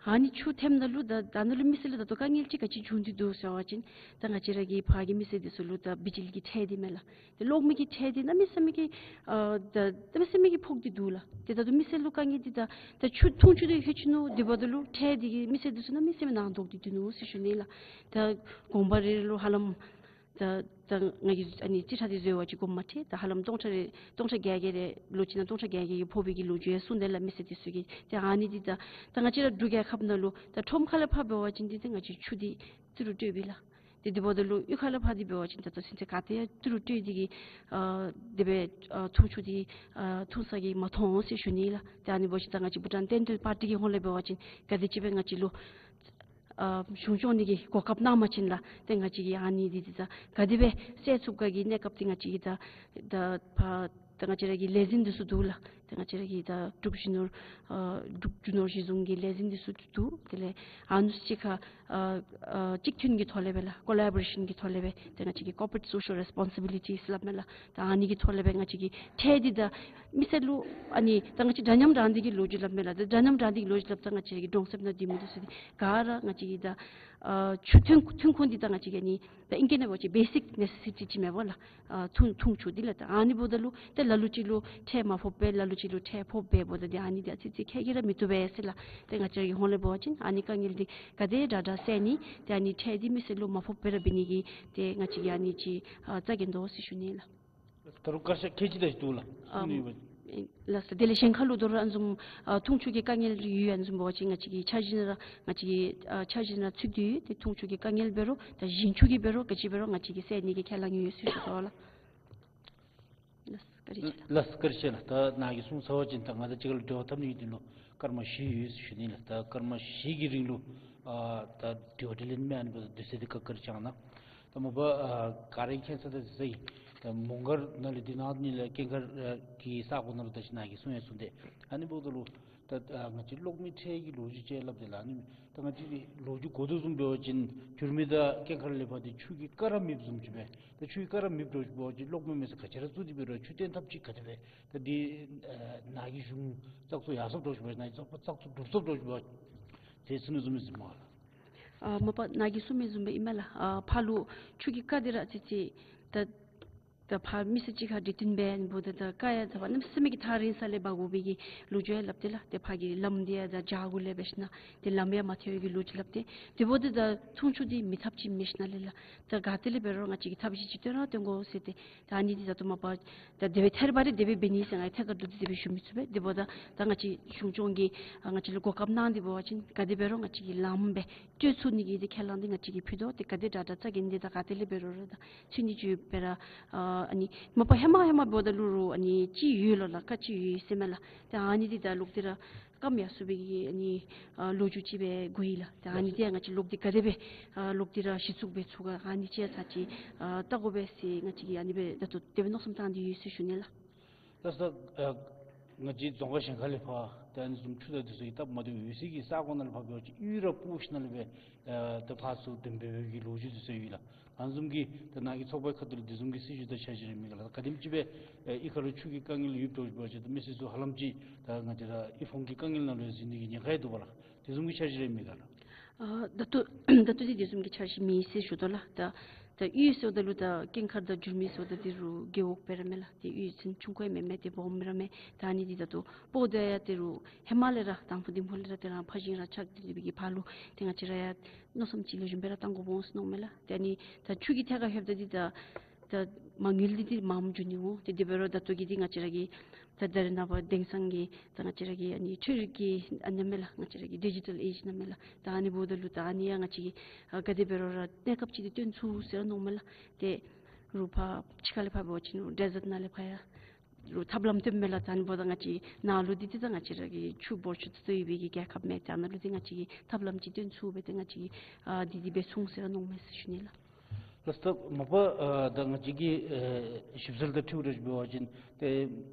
ཨ་ནི་ཆུ་ཐོནམ་ད་ལུ་ད་ད་ཨ་ནཱ་ལུ་མི་སེར་ལུ་ད་ལྟོ་དཀའ་ངལ་ཅིག་ག་ཅི་བྱུང་སྟེ་འདུག་ཟེར་བ་ཅིན་ད་ང་བཅས་ར་གི་ཕར་གྱི་མི་སེར་འདི་ཚུ་ལུ་ད་བི་ཇི་ལི་གི་ཁྲལ་འདི་མས་ལགས། ཏེ་གློག་མེ་གི་ཁྲལ་འདི་གནམ་མེད་ས་མེད་ཀྱི་ཨ་ད་གནམ་མེད་ས་མེད་ཀྱི་ཕོག་སྟེ་འདུག་ལགས། ཏེ་ད་ལྟོ་མི་སེར་ལུ་དཀའ་ངལ་འདི་ད་ད་ཆུ་འཐུང་ཆུ་འདི་ལྷོད་ཅི་ནུག། དེ་འབདཝ་ད་ལུ་ཁྲལ་འདི་གིས་མི་སེར་འདི་ཚུ་གནམ་མེད་ས་མེད་ནང་དོག་སྟེ་འདུག་ཟེར་ཞུ་ནི་ལགས། ད་གོང་པ་རེ་རེ་ལུ་ཧ་ལམ་ད་ད་ང་གིས་ཨ་ནི་ཅིག་ཁྲ་འདི་བཟོ་བ་ཅིན་དགོངསམ་མ་ཁྲེལ། ད་ཧ་ལམ་སྟོང་ཕྲག་རེ་སྟོང་ཕྲག་བརྒྱད་བརྒྱད་རེ་ལོ་གཅིག་ནང་སྟོང་ཕྲག་བརྒྱད་བརྒྱད་ཀྱི་ཕོག་པའི་གི་ལོ་རྒྱུས་ཡང་གསུངས་དེས་ལགས་མི་སེར་འདི་ཚུ་གིས། ཏེ་ཨ་ནི་འདི་ད་ད་ང་བཅས་ར་འབྲུག་རྒྱལ་ཁབ་ནང་ལུ་ད་ཁྲོམ་ཁ་ལས་ཕར་འབད་བ་ཅིན་འདི་ད་ང་བཅས་ཆུ་འདི་ཏི་རུ་སྤྲོད་པས་ལགས། ཏེ་དེ་འབདཝ་ད་ལུ་གཡུས་ཁ་ལས་ཕར་འདི་འབད་བ་ཅིན་ད་ལྟོ་ཚུན་ཚོད་ག་ཏེ་ཡང་ཏི་རུ་སྤྲོད་འདི་གི་ཨ་དེ་སྦེ་ཨ་འཐུང་ཆུ་འདི་ཨ་འཐུང་ས་གི་མ་མཐོང་ཟེར་ཞུ་ནི་ལགས། ཏེ་ཨ་ནི་འབད་བ་ཅིན་ད་ང་བཅས་བྷུ་ཊཱན་བསྟན་འགྲོའི་པར་ཊི་གི་ཧོངས་ལས་འབད་བ་ཅིན་ག་དེ་ཅིག་སྦེ་ང་བཅས་ལུ་ཨ་གཞུང་སྐྱོང་ནི་གི་གོ་སྐབས་གནང་པ་ཅིན་ལགས། ཏེ་ང་བཅས་ཀྱིས་ཨ་ནི་འདི་འདི་ད་ག་དེ་སྦེ་སེལ་ཚུགས་ག་གི་གནས་སྐབས་འདི་ང་བཅས་ཀྱིས་ད་ད་ཕར་ད་ང་བཅས་ར་གི་ལས་འཛིན་འདི་ཚུ་འདུག་ལགས། ད་ང་བཅས་ར་གི་ད་འབྲུག་རྒྱུ་ནོར་ཨ་འབྲུག་རྒྱུ་ནོར་གཞི་བཟུང་གི་ལས་འཛིན་འདི་ཚུ་འདུག། དེ་ལས་ཨ་ནུ་གཅིག་ཁར་ཨ་ཨ་གཅིག་མཐུན་གྱི་ཐོག་ལས་སྦེ་ལགས་ཀོ་ལེ་བོ་རེ་ཤཱན་གྱི་ཐོག་ལས་སྦེ་ད་ང་བཅས་ཀྱིས་ཀོར་པོ་རེཊ་སོ་ཤཱལ་རེས་པོན་སི་བི་ལི་ཊི་སླབ་མས་ལགས། ད་ཨ་ནི་གི་ཐོག་ལས་སྦེ་ང་བཅས་ཀྱིས་ཁྲལ་འདི་ད་མི་སེར་ལུ་ཨ་ནི་ད་ང་བཅས་འདྲ་མཉམ་རང་སྡེ་གི་ལོ་རྒྱུས་སླབ་མས་ལགས། ད་འདྲ་མཉམ་རང་སྡེ་གི་ལོ་རྒྱུས་སླབ་ད་ང་བཅས་ཀྱི་གྲོང་གསེབ་ནང་སྡོད་མི་འདི་ཚུ་འདི་ག་ར་ང་བཅས་ཀྱིས་ད་ཨ་ཆུ་ཐོན་ཐོན་ཁུངས་འདི་ད་ང་བཅས་ཀྱིས་ཨ་ནི་ད་ཨིང་སྐད་ནང་འབད་བ་ཅིན་བེ་སིཀ་ནེ་སེ་སི་ཊི་ཅིག་མས་པ་ལགས། ཨ་འཐུང་འཐུང་ཆུ་འདི་ལགས། ད་ཨ་ནི་འབདཝ་ད་ལུ་ཏེ་ལ་ལུ་ཅིག་ལུ་ཁྲལ་མ་ཕོགཔ་སྦེ་ལ་ལུ་ཅིག་ལུ་ཁྲལ་ཕོགཔ་སྦེ་འབདཝ་ད་འདི་ཨ་ནི་འདི་ཨ་ཙི་ཙི་ཁྱད་གི་ར་མི་བཏུབ་པས་ཟེར་ལགས། ཏེ་ང་བཅས་ར་གི་ཧོངས་ལས་འབད་བ་ཅིན་ཨ་ནི་དཀའ་ངལ་འདི་ག་དེ་དྲག་དྲག་སེལ་ནི། ཏེ་ཨ་ནི་ཁྲལ་འདི་མི་སེར་ལུ་མ་ཕོགཔ་སྦེ་ར་འབད་ནི་གི་ཏེ་ང་བཅས་ཀྱིས་ཨ་ནི་ཅིག་ཨ་རྩ་འགེངས་དོ་ཟེར་ཞུ་ནི་ལགས། ད་རུང་བཀའ་ཤག་ཁལ་གཅིག་དེ་ཅིག་འདུག་ལགས། ཨམ་གསུང་ནི་ཡོད་པ། ལགས་སོ། དེ་ལས་གཞན་ཁར་ལུ་དོ་རུང་ཨ་ནི་བཟུམ་ཨ་འཐུང་ཆུ་གི་དཀའ་ངལ་ཡོད་ཨ་ནི་བཟུམ་འབད་བ་ཅིན་ང་བཅས་ཀྱིས་འཆར་གཞི་ནང་ར་ང་བཅས་ཀྱིས་ཨ་འཆར་གཞི་ནང་ཚུད་དེ་ཡོད། ཏེ་འཐུང་ཆུ་གི་དཀའ་ངལ་འབད་རུང་ད་ཞིང་ཆུ་གི་འབད་རུང་ག་ཅི་འབད་རུང་ང་བཅས་ཀྱིས་སེལ་ནི་གི་ཁས་བླངས་ཡོད་ཟེར་ཞུ་དོ་ལགས། ལགས་སོ། བཀའ་དྲིན་ཆེ་ལགས། ལགས་སོ། བཀའ་དྲིན་ཆེ་ལགས། ད་ནཱ་གིས་གསུངས་ཚར་བ་ཅིན་ད་ང་དང་གཅིག་ཁར་ལུ་འབྲེལ་བ་འཐབ་ནི་གི་དོན་ལུ་སྐར་མ་བཞི་ཡོད་ཟེར་ཞུ་ནི་ལགས། ད་སྐར་མ་བཞི་གི་རིང་ལུ་ཨ་ད་དྲི་བ་དྲིས་ལན་མེད་ཨ་ནི་འབདཝ་ད་དུས་ཚོད་འདི་ཁག་ཁག་ར་བྱུང་ནུག། ད་མ་པ་ཨ་ག་ར་མཁྱེན་ས་དང་གཟིགས་ས་གི་ད་མོང་སྒར་ནང་ལས་འདི་ནང་ནི་ལས་སྐྱེངས་མཁར་ཨ་གི་ས་གོ་ནང་ལུ་ད་ཅི་ནཱ་གིས་གསུངས་ཡང་གསུངས་ཏེ། ཨ་ནི་འབདཝ་ད་ལུ་ད་ཨ་ང་བཅས་གློག་མེ་ཁྲལ་གྱི་ལོ་རྒྱུས་ཅིག་སླབ་སྟེ་ལགས། ཨ་ནི་ད་ང་བཅས་ཀྱིས་ལོ་རྒྱུས་གོ་དོ་བཟུམ་འབད་བ་ཅིན་འགྱུར་མེ་དང་སྐྱེངས་མཁར་ལས་ཕར་འདི་ཆུ་གི་ཀ་ར་མེདཔ་བཟུམ་ཅིག་སྦེ། ད་ཆུ་གི་ཀ་ར་མེདཔ་འདྲཝ་ཅིག་འབད་བ་ཅིན་གློག་མེ་མེད་ས་ག་ཅི་ར་བཙུགས་ཏེ་འབད་རུང་ཆུ་བཏོན་ཐབས་ཅིག་ག་དེ་སྦེ། ད་འདི་ཨ་ནཱ་གི་གཞུང་བཙག་འཐུ་ཡར་སོངམ་འདྲཝ་ཅིག་སྦེ་ནཱ་གི་བཙག་འཐུ་གྲུབ་སོངམ་འདྲཝ་ཅིག་སྦེ་ཟེར་གསུང་ནི་བཟུམ་མས་ཟེར་མས་ལགས། ཨ་མ་པ་ནཱ་གིས་གསུངས་མི་བཟུམ་སྦེ་ཨིན་མས་ལགས། ཨ་ཕར་ལུ་ཆུ་གི་ཀ་འདི་ར་ཨ་ཙི་ཙི་ད་ད་ཕར་མི་སེར་གཅིག་ཁར་འབྲེལ་མཐུད་འབད་ནི་འབདཝ་ད་ད་ཀ་ཡང་ད་ཕར་གནམ་མེད་ས་མེད་ཀྱི་ཐག་རིང་ས་ལས་འབག་དགོ་པའི་གི་ལོ་རྒྱུས་ཡང་སླབ་སྟེ་ལགས། ཏེ་ཕར་གྱི་ལམ་འདི་ཡང་ད་བྱག་གུ་ལས་འབད་ཞིནམ་ཏེ་ལམ་ཡང་མ་ཐལ་བའི་གི་ལོ་རྒྱུས་སླབ་སྟེ། དེ་འབདཝ་ད་ད་འཐུང་ཆུ་འདི་མེད་ཐབས་ཅིག་མེད་ཞིནམ་ལས་ལགས། ད་ག་ཏེ་ལས་འབད་རུང་ང་བཅས་ཀྱིས་ཐབས་ཤེས་ཅིག་བཏོན་ར་བཏོན་དགོ་ཟེར་ཏེ། ད་ཨ་ནི་འདི་ད་ལྟོ་མ་པ་ད་དེ་སྦེ་ཐད་རི་བ་རི་དེ་སྦེ་འབད་ནི་ཟེར་ང་ཐད་ཀར་བསྡུ་སྟེ་དེ་སྦེ་ཞུ་མི་ཚུགས་པས། དེ་འབདཝ་ད་ད་ང་བཅས་གཞུང་སྐྱོང་གིས་ཨ་ང་བཅས་ལུ་གོ་སྐབས་གནང་སྟེ་འབད་བ་ཅིན་ག་དེ་འབད་རུང་ང་བཅས་ཀྱིས་ལམ་སྦེ་སྤྲོད་ཚུགས་ནི་གི་འདི་ཁས་བླངས་འདི་ང་བཅས་ཀྱིས་ཕུལ་དོ། ཏེ་ག་དེ་དྲག་དྲག་རྩ་འགེངས་ཏེ་ད་ག་ཏེ་ལས་འབད་རུང་ར་ད་ཚུད་ནི་ཅིག་འབད་ར་ཨ་ཨ་ནི་མ་པ་ཧེ་མ་ཧེ་མ་འབདཝ་ད་ལུ་རུང་ཨ་ནི་ཅིག་ཡོད་ལོ་ལགས། ཁག་ཅིག་ཡོད་ཟེར་མས་ལགས། ཏེ་ཨ་ནི་འདི་ད་ལོག་སྟེ་ར་སྐམ་ཡར་སོང་བའི་གི་ཨ་ནི་ཨ་ལོ་རྒྱུས་ཅིག་སྦེ་གོ་ཡི་ལགས། ཏེ་ཨ་ནི་འདི་ཡང་ང་བཅས་ལོག་སྟེ་ག་དེ་སྦེ་ཨ་ལོག་སྟེ་ར་གཞི་བཙུགས་འབད་ཚུགས་ག་ཨ་ནི་ཅིག་ཡང་ཚར་ཅིག་ཨ་བལྟ་དགོ་པས་ཟེར་ང་བཅས་ཀྱིས་ཨ་ནི་སྦེ་ད་ལྟོ་དེ་སྦེ་མནོ་བསམ་བཏང་སྟེ་ཡོད་ཟེར་ཞུ་ནི་ལགས། ལགས་སོ། ད་ཨ་ང་བཅས་རྫོང་ཁག་གཞན་ཁ་ལས་ཕར་ཏེ་ཨ་ནི་བཟུམ་ཆུ་དང་དེ་ཚུ་གི་སྟབས་མ་བདེཝ་ཡོད་སའི་གི་ས་གོ་ནང་ལས་ཕར་འབད་བ་ཅིན་གཡུས་ར་སྤོ་ཞིནམ་ལས་སྦེ་ཨ་ད་ཕར་ཚུར་འདྲེན་འབད་བའི་གི་ལོ་རྒྱུས་དེ་ཚུ་ཡོད་ལགས། ཨ་ནི་བཟུམ་གྱི་ད་ནཱ་གི་ཚོགས་པའི་ཁ་ཐུག་ལས་དེ་བཟུམ་གྱི་སྲིད་བྱུས་དང་འཆར་གཞི་རེ་མེད་ག་ལགས། ག་དེམ་ཅིག་སྦེ་ཨེ་གཡུས་ཁ་ལུ་ཆུ་གི་དཀའ་ངལ་ཡོདཔ་འདྲཝ་ཅིག་འབད་བ་ཅིན་ད་མི་སེར་ཚུ་ཧ་ལམ་ཅིག་ད་ང་བཅས་ར་གཡུས་ཕུང་གི་དཀའ་ངལ་ནང་ལུ་ཡང་གཟིགས་ནི་གི་ཉེན་ཁ་ཡང་འདུག་པ་ལགས། དེ་བཟུམ་གྱི་འཆར་གཞི་རེ་མེད་ག་ལགས། ཨ་ད་ལྟོ་ད་ལྟོ་འདི་དེ་བཟུམ་གྱི་འཆར་གཞི་མེད་ཟེར་ཞུ་དོ་ལགས། ད་ད་གཡུས་ཟེརཝ་ད་ལུ་ད་སྐྱེངས་མཁར་དང་འགྱུར་མེ་ཟེརཝ་ད་འདི་རུང་རྒེད་འོག་སྦེ་ར་མས་ལགས། ཏེ་གཡུས་ཚན་ཆུང་ཀུ་ཡང་མེན་མས། ཏེ་སྦོམ་ར་མས། ད་ཨ་ནི་འདི་ད་ལྟོ་སྤོ་སྟེ་ཡང་ད་རུང་ཧེ་མ་ལས་ར་དང་ཕུ་དིང་ཕུ་ལས་ར་ཏེ་རང་ཕར་ཞིང་ར་ཆགས་ཏེ་སྦེ་གི་ཕར་ལུ་ཏེ་ང་བཅས་ར་ཡང་མནོ་བསམ་ཅིག་ལེགས་ཤོམ་སྦེ་ར་བཏང་དགོཔ་འོང་ཟེར་མནོཝ་མས་ལགས། ཏེ་ཨ་ནི་ད་ཆུ་གི་ཐད་ཁར་ལྷོདཔ་ད་འདི་ད་ད་མ་དངུལ་འདི་འདི་མངམ་འགྱོ་ནི་འོང་། ཏེ་དེ་འབད་རུང་ད་ལྟོ་གི་འདི་ང་བཅས་ར་གི་ད་ད་རེས་ནངས་པ་དེང་སང་གི་ད་ང་བཅས་ར་གི་ཨ་ནི་འཕྲུལ་རིག་གི་ཨ་ནི་མས་ལགས། ང་བཅས་ར་གི་ཌི་ཇི་ཊལ་ཨེཇ་ཨིན་མས་ལགས། ད་ཨ་ནི་འབདཝ་ད་ལུ་ད་ཨ་ནི་ཡང་ང་བཅས་ཀྱིས་ཨ་ག་དེ་འབད་རུང་ར་གནས་སྐབས་ཅིག་འདི་སྟོན་ཚུགས་ཟེར་མནོཝ་མས་ལགས། ཏེ་ རུ་ཕར་ཕྱི་ཁ་ལས་ཕར་འབད་བ་ཅིན་རུ་ཌེ་ཟརཊ་ནང་ལས་ཕར་ཡང་རུ་ཐབས་ལམ་སྟོནམ་མས་ལགས། ད་ཨ་ནི་འབདཝ་ད་ང་བཅས་ནཱ་ལུ་འདི་འདི་ད་ང་བཅས་ར་གི་ཆུ་འབོར་ཆུ་ཚུ་ཡོད་པའི་གི་རྒྱལ་ཁབ་མས། ད་ནཱ་ལུ་འདི་ང་བཅས་ཀྱིས་ཐབས་ལམ་ཅིག་སྟོན་ཚུགས་པས། ཏེ་ང་བཅས་ཀྱིས་ཨ་འདི་འདི་འབད་ཚུགས་ཟེར་ར་མནོཝ་མས་ཟེར་ཞུ་ནི་ལགས། ལགས། ད་མ་པ་ཨ་ད་ང་བཅས་ཀྱི་ཨེ་ཞིབ་འཚོལ་དང་འཁྲིལ་ཏེ་འབད་བ་ཅིན་ཏེ་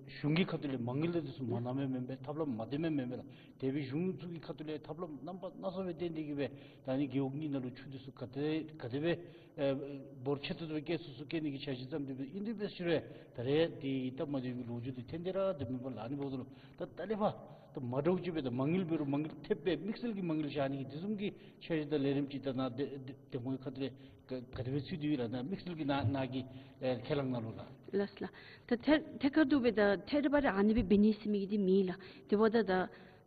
གཞུང་གི་ཁ་ཐུག་ལས་མ་དངུལ་དེ་ཚུ་མ་གནངམ་མེན་པས། ཐབས་ལམ་མ་བཏོནམ་མེན་པས་ལགས། དེ་སྦེ་གཞུང་ཚུ་གི་ཁ་ཐུག་ལས་ཐབས་ལམ་རྣམ་པ་སྣ་ཚོགས་སྦེ་བཏོན་ཏེ་གིས་སྦེ་ད་ཨ་ནི་རྒེད་འོག་གཉིས་ནང་ལུ་ཆུ་དེ་ཚུ་ག་དེ་ག་དེ་སྦེ་ཨེ་འབོར་ཆེ་ཏོག་ཏོ་སྦེ་བསྐྱལ་ཚུགས་ཚུགས་བསྐྱལ་ནི་གི་འཆར་གཞི་བརྩམས་ཏེ་སྦེ་ཨིན། དེ་སྦེ་ཟེར་རུང་ད་རེས་འདི་སྟབས་མ་བདེ་བའི་ལོ་རྒྱུས་འདི་ཐོན་ཏེ་ར་དེ་མེན་པ་ལགས། ཨ་ནི་འབདཝ་ད་ལུ་ད་ད་ལས་ཕར་ད་མ་འདྲཝ་ཅིག་སྦེ་ད་མ་དངུལ་འབད་རུང་མ་དངུལ་ཐེབས་སྦེ་དམིགས་བསལ་གྱི་མ་དངུལ་བཞག་ནི་གི་དེ་བཟུམ་གྱི་འཆར་གཞི་དང་ལས་རིམ་ཅིག་ད་ནཱ་འདེམས་ངོ་གི་ཁ་ཐུག་ལས་ག་ག་དེ་སྦེ་ཚུད་དེ་ཡོད་ལགས། ནཱ་དམིགས་བསལ་གྱི་ནཱ་ནཱ་གི་ཨེ་ཁས་བླངས་ནང་ལུ་ལགས། ལགས་ལགས། ད་ཐད་ཐད་ཀར་དུ་སྦེ་ད་ཐད་རི་བ་རི་ཨ་ནི་སྦེ་འབད་ནི་ཟེར་མི་གི་འདི་མེད་ལགས། དེ་འབདཝ་ད་ད་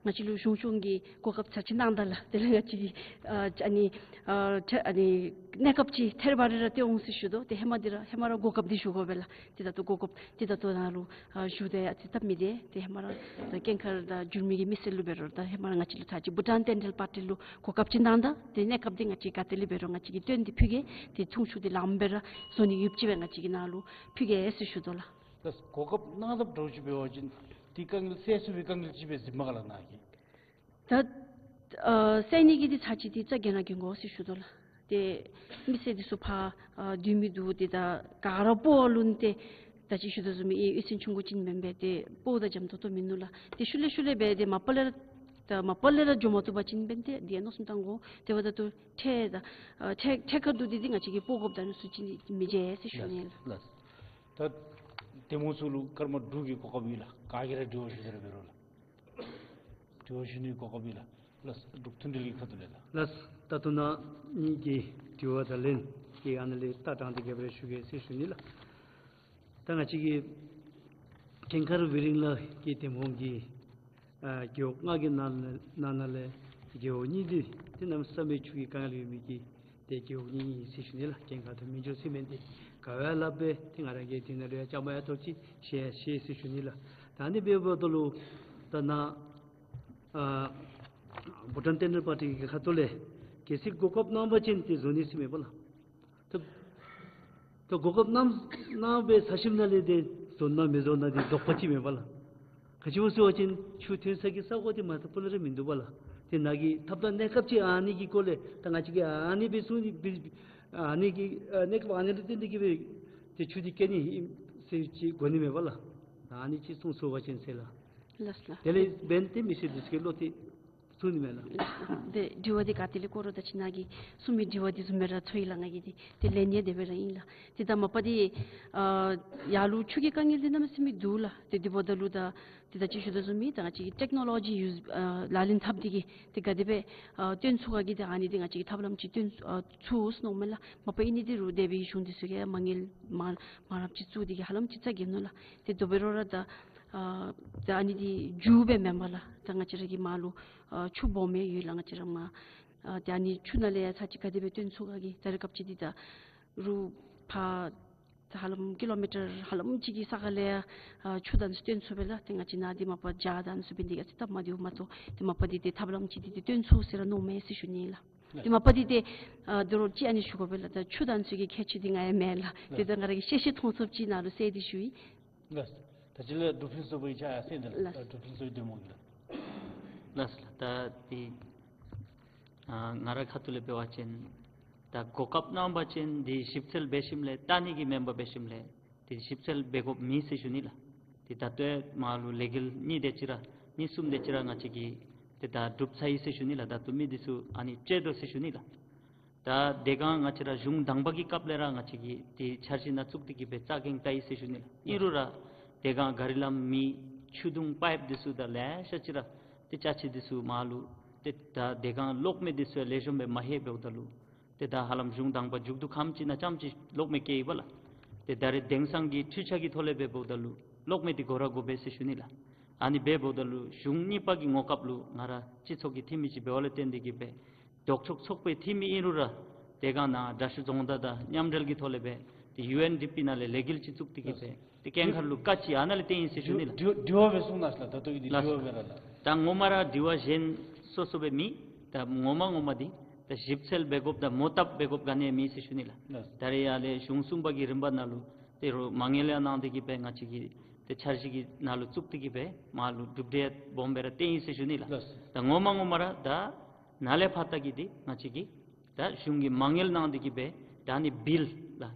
ང་བཅས་ལུ་གཞུང་སྐྱོང་གི་གོ་སྐབས་ཚར་ཅིག་གནང་ད་ལགས། དེ་ལས་ང་བཅས་ཀྱིས་ཨ་ཨ་ནི་ཨ་ཐད་ཨ་ནི་གནས་སྐབས་ཅིག་ཐད་རི་བ་རི་ར་སྟོན་འོང་ཟེར་ཞུ་དོ། ཏེ་ཧེ་མ་འདི་ར་ཧེ་མ་ར་གོ་སྐབས་འདི་ཞུ་དགོ་པས་ལགས། ཏེ་ད་ལྟོ་གོ་སྐབས་ཏེ་ད་ལྟོ་ནཱ་ལུ་ཨ་ཞུ་སྟེ་ཡང་ཅིག་སྟབས་མི་བདེ། ཏེ་ཧེ་མ་ར་ད་སྐྱེངས་ཁར་ད་འགྱུར་མི་གི་མི་སེར་ལུ་འབད་རུང་ད་ཧེ་མ་ར་ང་བཅས་ལུ་ད་ཅི་བྷུ་ཊཱན་བསྟན་འགྲོའི་པར་ཊི་ལུ་གོ་སྐབས་ཅིག་གནང་ད། ཏེ་གནས་སྐབས་འདི་ང་བཅས་ག་ཏེ་ལས་འབད་རུང་ང་བཅས་ཀྱིས་བཏོན་ཏེ་ཕུལ་གེ། ཏེ་ཚོང་ཆུ་འདི་ལངམ་སྦེ་ར་བཟོ་ནི་ཡོདཔ་ཅིག་སྦེ་ང་བཅས་ཀྱིས་ནཱ་ལུ་ཕུལ་གེ་ཟེར་ཞུ་དོ་ལགས། ལགས། གོ་སྐབས་གནང་ད་འདྲཝ་ཅིག་འབད་བ་ཅིན་འདི་དཀའ་ངལ་སེལ་ཚུགས་པའི་དཀའ་ངལ་ཅིག་སྦེ་གཟིགསཔ་མས་ག་ལགས་ནཱ་གིས། ད་ཨ་སེལ་ནི་གི་འདི་ཚར་ཅིག་འདི་རྩ་འགེངས་ར་འགེངས་དགོ་ཟེར་ཞུ་དོ་ལགས། ཏེ་མི་སེར་འདི་ཚུ་ཕར་ཨ་སྡོད་མི་འདུག། ཏེ་ད་ག་ར་སྤོ་བ་ལུ་ཏེ་ད་ཅི་ཞུ་དོ་བཟུམ་ཨེ་གཡུས་ཚན་ཆུང་ཀུ་ཅིག་མེན་པས། ཏེ་སྤོཝ་ད་འཇམ་ཏོང་ཏོ་མིན་ནུག་ལགས། ཏེ་ཤུལ་ལས་ཤུལ་ལས་སྦེ་ཏེ་མ་པ་ལས་ར་ད་མ་པ་ལས་ར་འགྱོ་མ་བཏུབ་པ་ཅིན་འབདན་ཏེ་འདི་ཡང་མནོ་བསམ་བཏང་དགོ། དེ་འབདཝ་ད་ལྟོ་ཐད་ད་ཨ་ཐད་ཐད་ཀར་དུ་འདི་འདི་ང་བཅས་ཀྱིས་སྤོ་དགོཔ་ད་ཨ་ནི་ཚུ་ཅིག་འདི་མི་བྱེད་ཟེར་ཞུ་ནི་ལགས། ལགས། ད་འདེམས་ངོ་ཚུ་ལུ་སྐར་མ་དྲུག་གི་གོ་སྐབས་ཡོད་ལགས། ག་གིས་ར་དྲི་བ་ཞུ་ས་ར་འབད་རུང་ལགས། དྲི་བ་ཞུ་ནི་གོ་སྐབས་ཡོད་ལགས། ལགས། འབྲུག་མཐུན་སྒྲིལ་གྱི་ཁ་ཐུག་ལས་ལགས། ལགས། ད་ལྟོ་ནཱ་གཉིས་ཀྱི་དྲི་བ་དང་ལན་གྱི་ཨ་ནཱ་ལས་ལྟ་སྟངས་འདི་ག་དེ་སྦེ་ར་ཞུ་གེ་ཟེར་ཞུ་ནི་ལགས། ད་ང་བཅས་ཀྱི་སྐྱེངས་ཁར་ཝེ་རིང་ལ་གི་འདེམས་ངོ་གི་ཨ་རྒེད་འོག་ལྔ་གི་ནང་ནང་ན་ལས་རྒེད་འོག་གཉིས་འདི་ཏེ་གནམ་མེད་ས་མེད་ཆུ་གི་དཀའ་ངལ་ཡོད་མི་གི་ཏེ་རྒེད་འོག་གཉིས་ཨིན་ཟེར་ཞུ་ནི་ལགས། སྐྱེངས་ཁར་དང་མི་འགྱུར་ཟེར་མི་འདི་ག་བ་ལས་འབད་ཏེ་ང་ར་གིས་འདི་ནང་ལུ་ཡང་བཅའ་མར་ཡང་ཐོབ་ཅི་ཤེས་ཤེས་ཟེར་ཞུ་ནི་ལགས། ད་ཨ་ནི་འབདཝ་ད་ལུ་ད་ནཱ་ཨ་བྷུ་ཊཱན་ཊེན་ཌར་པར་ཊི་གི་ཁ་ཐུག་ལས་གལ་སྲིད་གོ་སྐབས་གནང་པ་ཅིན་ཏེ་བཟོ་ནི་ཟེར་མས་པ་ལགས། ད་ད་གོ་སྐབས་གནང་གནང་སྦེ་ཚར་ཞིནམ་ལས་ཏེ་བཟོ་ན་མི་བཟོ་ན་འདི་དོགས་པ་ཅིག་མས་པ་ལགས། ག་ཅི་སྨོ་ཟེར་བ་ཅིན་ཆུ་ཐོན་ས་གི་ས་གོ་འདི་མ་ཐག་པ་ལས་ར་མིན་འདུག་པ་ལགས། ཏེ་ནཱ་གི་ཐབས་དང་གནས་སྐབས་ཅིག་ཨ་ནི་གི་སྐོར་ལས་ད་ང་བཅས་ཀྱིས་ཨ་ནི་སྦེ་གསུང་ནི་སྦེ་ཨ་ནི་གི་ཨ་གནས་སྐབས་ཨ་ནི་ལུ་བརྟེན་ཏེ་གིས་སྦེ་ཏེ་ཆུ་འདི་བསྐྱལ་ནི་ཨིན་ཟེར་ཅིག་གོ་ནི་མས་པ་ལགས། ཨ་ནི་ཅིག་གསུང་ཚུགས་པ་ཅིན་ཟེར་ལགས། ལགས་ལགས། དེ་ལས་འབདན་ཏེ་མི་སེར་འདི་ཚུ་གི་བློ་འདི་ཚུད་ནི་མས་ལགས། ཏེ་དྲི་བ་འདི་ག་ཏེ་ལས་བཀོད་རུང་ད་ཅི་ནཱ་གིས་གསུངས་མི་དྲི་བ་འདི་བཟུམ་སྦེ་ར་ཚོར་ཡི་ལགས། ང་གིས་འདི་ཏེ་ལན་ཡང་དེ་སྦེ་ར་ཨིན་ལགས། ཏེ་ད་མ་པ་འདི་ཨ་ཡར་ལུ་ཆུ་གི་དཀའ་ངལ་འདི་གནམ་མེད་ས་མེད་འདུག་ལགས། ཏེ་འདི་འབདཝ་ད་ལུ་ད་ཏེ་ད་ཅི་ཞུ་དོ་བཟུམ་མི་ད་ང་བཅས་ཀྱིས་ཊེཀ་ནོ་ལོ་ཇི་ཡུས་ཨ་ལག་ལེན་འཐབ་སྟེ་གིས་ཏེ་ག་དེ་སྦེ་ཨ་བཏོན་ཚུགས་ག་གི་ཏེ་ཨ་ནི་འདི་ང་བཅས་ཀྱིས་ཐབས་ལམ་ཅིག་བཏོན་ཨ་ཚུགས་ཟེར་མནོཝ་མས་ལགས། མ་པ་ཨིན་ནི་འདི་རུང་དེ་སྦེ་གཞུང་འདི་ཚུ་གིས་མ་དངུལ་མ་མ་རབས་ཅིག་བཙུགས་ཏེ་གིས་ཧ་ལམ་ཅིག་རྩ་འགེངས་ནུག་ལགས། ཏེ་དེ་འབད་རུང་ར་ད་ཨ་ད་ཨ་ནི་འདི་མཇུག་སྦེ་མེན་པ་ལགས། ད་ང་བཅས་ར་གི་མར་ལུ་ཨ་ཆུ་སྦོམ་ཡོད་ལགས། ང་བཅས་ར་མར་ཨ་ད་ཨ་ནི་ཆུ་ནང་ལས་ཡང་ཚར་ཅིག་ག་དེ་སྦེ་བཏོན་ཚུགས་ག་གི་ད་རེས་སྐབས་ཅིག་འདི་ད་རུང་ཕར་ད་ཧ་ལམ་ཀི་ལོ་མི་ཊར་ཧ་ལམ་ཅིག་གི་ས་ཁ་ལས་ཡང་ཨ་ཆུ་ད་ཨ་ནི་ཚུ་བཏོན་ཚུགས་པས་ལགས། ཏེ་ང་བཅས་ནཱ་འདི་མ་པ་བྱཱར་ད་ཨ་ནི་ཚུ་འབད་ནི་འདི་ག་ཅི་སྟབས་མ་བདེཝ་མ་གཏོགས་ཏེ་མ་པ་འདི་ཏེ་ཐབས་ལམ་ཅིག་འདི་ཏེ་བཏོན་ཚུགས་ཟེར་ར་མནོཝ་མས་ཟེར་ཞུ་ནི་ལགས། ཏེ་མ་པ་འདི་ཏེ་ཨ་དོ་རུང་ཅིག་ཨ་ནི་ཞུ་དགོ་པས་ལགས། ད་ཆུ་ད་ཨ་ནི་ཚུ་གི་ཁྱད་ཆོས་འདི་ང་ཡང་མེན་ལགས། ཏེ་ད་ང་ར་གིས་ཤེས་ཤེས་མཐོང་ཚུགསཔ་ཅིག་ནཱ་ལུ་གསལ་ཏེ་ཞུ་ཡི། ལགས། ད་ཅི་ལས་འབྲུག་ཕུན་ཚོགས་པའི་ཕྱག་ཡར་གསལ་ཏེ་ལགས། ལགས། འབྲུག་ཕུན་ཚོགས་པའི་འདེམས་ངོ་གིས་ལགས། ལགས་ལགས། ད་འདི་ཨ་ང་རའི་ཁ་ཐུག་ལས་འབད་བ་ཅིན་ད་གོ་སྐབས་གནང་པ་ཅིན་འདི་ཞིབ་འཚོལ་འབད་ཞིནམ་ལས་ལྟ་ནི་གི་མེན་པར་འབད་ཞིནམ་ལས་འདི་ཞིབ་འཚོལ་འབད་དགོཔ་མེད་ཟེར་ཞུ་ནི་ལགས། འདི་ད་ལྟོ་མར་ལུ་ལས་འགུལ་གཉིས་དེ་ཅིག་ར་གཉིས་གསུམ་དེ་ཅིག་ར་ང་བཅས་ཀྱིས་འདི་ད་གྲུབ་ཚར་ཡི་ཟེར་ཞུ་ནི་ལགས། ད་ལྟོ་མི་འདི་ཚུ་ཨ་ནི་སྤྲོད་དོ་ཟེར་ཞུ་ནི་ལགས། ད་དེ་སྒང་ང་བཅས་ར་གཞུང་དང་པ་གི་སྐབས་ལས་ར་ང་བཅས་ཀྱིས་འདི་འཆར་གཞི་ནང་བཙུགས་ཏེ་གིས་སྦེ་རྩ་འགེངས་ད་ཡི་ཟེར་ཞུ་ནི་ལགས། ཨིན་རུང་ར་དེ་སྒང་ག་རི་ལམ་མེ་ཆུ་དུང་པའིཔ་འདི་ཚུ་དང་ལེ་ཤ་ཅིག་ར་ཏེ་ཅ་ཆས་འདི་ཚུ་མར་ལུ་ཏེ་ད་དེ་སྒང་གློག་མེ་འདི་ཚུ་ལེགས་ཤོམ་སྦེ་མ་ལྷོད་འབདཝ་ད་ལུ་ཏེ་ད་ཧ་ལམ་གཞུང་དང་པ་མཇུག་བསྡུ་ཁམས་ཅིག་ནང་རྐྱངམ་ཅིག་གློག་མེ་བཀལ་ཡི་པ་ལགས། ཏེ་ད་རེས་དེང་སང་གི་འཕྲུལ་ཆས་ཀྱི་ཐོག་ལས་སྦེ་འབདཝ་ད་ལུ་གློག་མེ་འདི་དགོ་ར་དགོ་པས་ཟེར་ཞུ་ནི་ལགས། ཨ་ནི་སྦེ་འབདཝ་ད་ལུ་གཞུང་གཉིས་པ་གི་ངོ་སྐབས་ལུ་ང་ར་སྤྱི་ཚོགས་ཀྱི་འཐུས་མི་ཅིག་འབདཝ་ལས་བརྟེན་ཏེ་གིས་སྦེ་ལྡོག་ཕྱོགས་ཚོགས་པའི་འཐུས་མི་ཨིན་རུང་ར་དེ་སྒང་ནཱ་དྲག་ཤོས་རྫོང་བདག་དང་མཉམ་འབྲེལ་གྱི་ཐོག་ལས་སྦེ་ཏེ་ཡུ་ཨེན་ཌི་པི་ནང་ལས་ལས་འགུལ་ཅིག་བཙུགས་ཏེ་གིས་སྦེ་ཏེ་སྐྱེངས་ཁར་ལུ་བཀའ་ཅིག་ཨ་ནཱ་ལས་བཏོན་ཡི་ཟེར་ཞུ་ནི་ལགས། དྲི་བ་སྦེ་གསུང་གནང་ཞིག་ལགས། ད་ལྟོ་གི་འདི་ལགས། དྲི་བ་སྦེ་ར་ལགས། ད་ངོ་མ་ར་དྲི་བ་གཞན་སོ་སོ་སྦེ་མེད། ད་ངོ་མ་ངོ་མ་འདི་ ད་ཞིབ་འཚོལ་འབད་དགོཔ་དང་མོ་བཏབ་འབད་དགོཔ་ག་ནི་ཡང་མེད་ཟེར་ཞུ་ནི་ལགས། ལགས། ད་རེས་ཡར་ལས་གཞུང་གསུམ་པ་གི་རིམ་པ་ནང་ལུ་ཏེ་རོགས་མ་དངུལ་ཡང་གནང་སྟེ་གིས་སྦེ་ང་བཅས་ཀྱི་ཏེ་འཆར་གཞི་གི་ནང་ལུ་བཙུགས་ཏེ་གིས་སྦེ་མར་ལུ་གྲུབ་འབྲས་སྦོམ་སྦེ་ར་བཏོན་ཡི་ཟེར་ཞུ་ནི་ལགས། ལགས། ད་ངོ་མ་ངོ་མ་ར་ད་ནཱ་ལས་ཕར་ད་གི་འདི་ང་བཅས་ཀྱིས་ད་གཞུང་གིས་མ་དངུལ་གནང་སྟེ་གིས་སྦེ་ད་ཨ་ནི་བིལ་ལགས།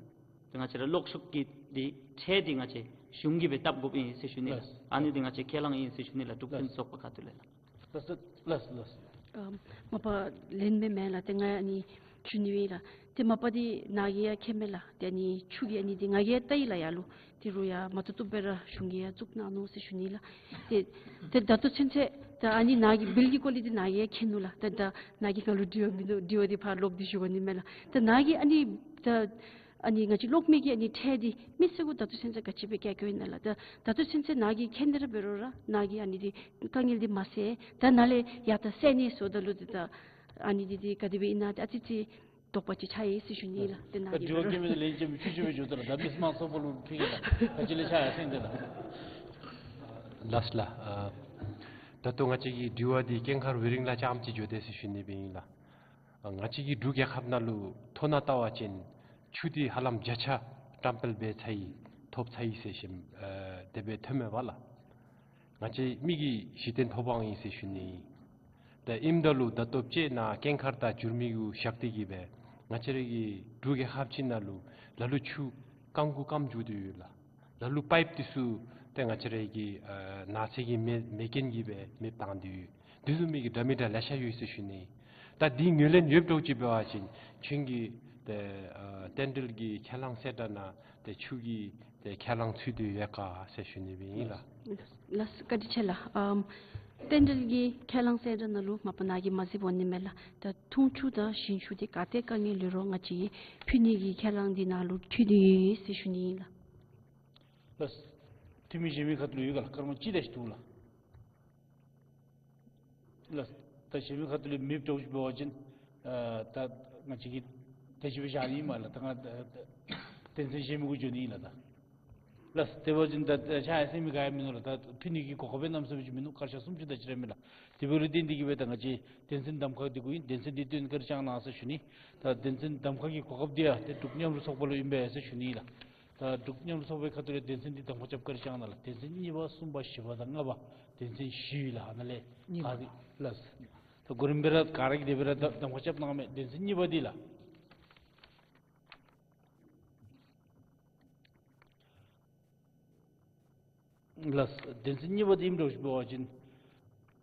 ད་ང་བཅས་ར་གློག་ཤུགས་ཀྱི་འདི་ཁྲལ་འདི་ང་བཅས་གཞུང་གིས་སྦེ་བཏབ་དགོཔ་ཨིན་ཟེར་ཞུ་ནི་ལགས། ལགས། ཨ་ནི་འདི་ང་བཅས་ཁས་བླངས་ཨིན་ཟེར་ཞུ་ནི་ལགས། འབྲུག་ལགས། བཙན་ཚོགས་པ་ཁ་ཐུག་ལས་ལགས། ལགས་ལགས་ལགས། ཨམ་མ་པ་ལན་འབད་མེན་ལགས། ཏེ་ང་ཨ་ནི་ཞུ་ནི་ཨིན་ལགས། ཏེ་མ་པ་འདི་ནཱ་གིས་ཡང་མཁྱེན་མས་ལགས། ཏེ་ཨ་ནི་ཆུ་གི་ཨ་ནི་འདི་ང་གིས་ཡང་བལྟ་ཡི་ལགས་ཡར་ལུ། ཏེ་རོགས་ཡང་མ་བཏུབ་བཏུབ་སྦེ་ར་གཞུང་གིས་ཡང་བཙུགས་གནང་ནུག་ཟེར་ཞུ་ནི་ལགས། ཏེ་ཏེ་ད་ལྟོ་ཚུན་ཚོད་ད་ཨ་ནི་ནཱ་གིས་བིལ་གྱི་སྐོར་ལས་འདི་ནཱ་གིས་ཡང་མཁྱེན་ནུག་ལགས། ཏེ་ད་ནཱ་གིས་ང་ལུ་དྲི་བ་མིན་འདུག། དྲི་བ་འདི་ཕར་ལོག་སྟེ་ཞུ་དགོ་ནི་མས་ལགས། ཏེ་ནཱ་གིས་ཨ་ནི་ད་ཨ་ནི་ང་བཅས་གློག་མེ་གི་ཨ་ནི་ཁྲལ་འདི་མི་སེར་གུ་ད་ལྟོ་ཚུན་ཚོད་ག་ཅི་སྦེ་བཀལ་བཀལཝ་ཨིན་ན་ལགས། ད་ད་ལྟོ་ཚུན་ཚོད་ནཱ་གིས་མཁྱེན་ཏེ་ར་འབད་རུང་ར་ནཱ་གིས་ཨ་ནི་འདི་དཀའ་ངལ་འདི་མ་སེལ། ད་ནཱ་ལས་ཡར་ད་སེལ་ནི་བཟོ་ད་ལུ་འདི་ད་ཨ་ནི་འདི་འདི་ག་དེ་སྦེ་ཨིན་ན་ཏེ་ཨ་ཙི་ཙི་དོགས་པ་ཅིག་ཆགས་ཡི་ཟེར་ཞུ་ནི་ལགས། ཏེ་ནཱ་གིས་འབད་རུང་། ད་དྲི་བ་བཀོད་མི་འདི་ལན་ཅིག་ཆུ་ཆུ་སྦེ་འགྱོ་དོ་ལགས། ད་མི་མང་ཚོགས་པ་ལུ་ཕུལ་གེ་ལགས། ག་ཅི་ལས་ཆགས་ཡར་སེང་འདི་ལགས། ལགས་ལགས། ཨ་ད་ལྟོ་ང་བཅས་ཀྱི་དྲི་བ་འདི་སྐྱེངས་ཁར་ཝི་རིང་ལས་རྐྱངམ་ཅིག་འགྱོ་དེས་ཟེར་ཞུ་ནི་སྦེ་ཨིན་ལགས། ཨ་ང་བཅས་ཀྱི་འབྲུག་རྒྱལ་ཁབ་ནང་ལུ་མཐོ་ནང་བལྟ་བ་ཅིན་ཆུ་འདི་ཧ་ལམ་བརྒྱ་ཆ་བཀྲམ་སྤེལ་འབད་ཚར་ཡི་ཐོབ་ཚར་ཡི་ཟེར་ཞིནམ་ཨ་དེ་སྦེ་ཐོནམ་མས་པ་ལགས། ང་བཅས་མི་གི་གཞི་རྟེན་ཐོབ་དབང་ཨིན་ཟེར་ཞུ་ནི་ཨིན། ད་ཨིནམ་ད་ལུ་ད་ལྟོ་ཅིག་ནཱ་སྐྱེངས་ཁར་དང་འགྱུར་མེད་གུ་བཞག་སྟེ་གིས་སྦེ་ང་བཅས་ར་གི་འབྲུག་རྒྱལ་ཁབ་ཅིག་ནང་ལུ་ལ་ལུ་ཆུ་སྐམ་གུ་སྐམ་འགྱོ་དོ་ཡོད་ལགས། ལ་ལུ་པའིཔ་འདི་ཚུ་ཏེ་ང་བཅས་ར་གི་ཨ་ནགས་ཚལ་གྱི་མེ་མེ་རྐྱེན་གྱིས་སྦེ་མེདཔ་བཏང་དོ་ཡོད། འདི་ཚུ་མི་གི་འདྲ་མི་འདྲ་ལེ་ཤ་ཡོད་ཟེར་ཞུ་ནི། ད་འདི་ངོས་ལེན་ཡོདཔ་འདྲཝ་ཅིག་འབད་བ་ཅིན་ཁྱོད་ཀྱིས་ཏེ་ཨ་རྟེན་འབྲེལ་གྱི་ཁས་བླངས་གསལ་བསྒྲགས་ནང་ཏེ་ཆུ་གི་ཏེ་ཁས་བླངས་ཚུད་དེ་ཡོད་ག་ཟེར་ཞུ་ནི་སྦེ་ཨིན་ལགས། ལགས་བཀའ་དྲིན་ཆེ་ལགས། ཨམ་རྟེན་འབྲེལ་གྱི་ཁས་བླངས་གསལ་བསྒྲགས་ནང་ལུ་མ་པ་ནཱ་གིས་མ་གཟིགས་འོང་ནི་མས་ལགས། ད་འཐུང་ཆུ་དང་ཞིང་ཆུ་འདི་ག་ཏེ་དཀའ་ངལ་ཡོད་རུང་ང་བཅས་ཕུལ་ནི་གི་ཁས་བླངས་འདི་ནང་ལུ་འཁོད་དེ་ཡོད་ཟེར་ཞུ་ནི་ཨིན་ལགས། ལགས། འཐུས་མི་གཞན་མི་ཁ་ཐུག་ལུ་ཡོད་ག་ལགས། སྐར་མ་གཅིག་རེ་ཅིག་འདུག་ལགས། ལགས། ད་གཞན་མི་ཁ་ཐུག་ལུ་མེདཔ་འདྲཝ་ཅིག་འབད་བ་ཅིན་ཨ་ད་ང་བཅས་ཀྱིས་དེ་ཅིག་སྦེ་བཞག་ནི་མས་ལགས། ད་ང་ད་ད་དོན་ཚན་གཞན་མི་གུ་འགྱོ་ནི་ཨིན་ལགས། ད་ལགས། དེ་འབད་བ་ཅིན་ད་ད་ཆ་ཡར་སེང་མི་ག་ཡང་མིན་ནུག་ལགས། ད་ཕུལ་ནི་གི་གོ་སྐབས་གནམ་མེད་ས་མེད་ཅིག་མིན་ནུག། སྐར་ཆ་སུམ་ཅུ་དེ་ཅིག་ར་མས་ལགས། དེ་འབདཝ་ལས་བརྟེན་ཏེ་གིས་སྦེ་ད་ང་བཅས་དོན་ཚན་གདམ་ཁ་འདི་གུ་ཨིན། དོན་ཚན་འདི་བཏོན་བཀའ་དྲིན་བསྐྱང་གནང་ཟེར་ཞུ་ནི། ད་དོན་ཚན་གདམ་ཁ་གི་གོ་སྐབས་འདི་ཡང་ཏེ་འབྲུག་མཉམ་རུབ་ཚོགས་པ་ལུ་ཨིན་པས་ཟེར་ཞུ་ནི་ལགས། ད་འབྲུག་མཉམ་རུབ་ཚོགས་པའི་ཁ་ཐུག་ལས་དོན་ཚན་འདི་གདམ་ཁ་རྐྱབ་བཀའ་དྲིན་བསྐྱང་གནང་ལགས། དོན་ཚན་གཉིས་པ་གསུམ་པ་བཞི་པ་དང་ལྔ་པ་དོན་ཚན་བཞི་ཡོད་ལགས། ཨ་ནཱ་ལས་གཉིས་པ་ག་ར་ལགས། ད་གོ་རིམ་སྦེ་ར་ག་ར་གིས་དེ་སྦེ་ར་གདམ་གདམ་ཁ་རྐྱབ་གནང་མས། དོན་ཚན་གཉིས་པ་འདི་ལགས། ལགས། དོན་ཚན་གཉིས་པ་འདི་ཨིནམ་འདྲཝ་ཅིག་འབད་བ་ཅིན་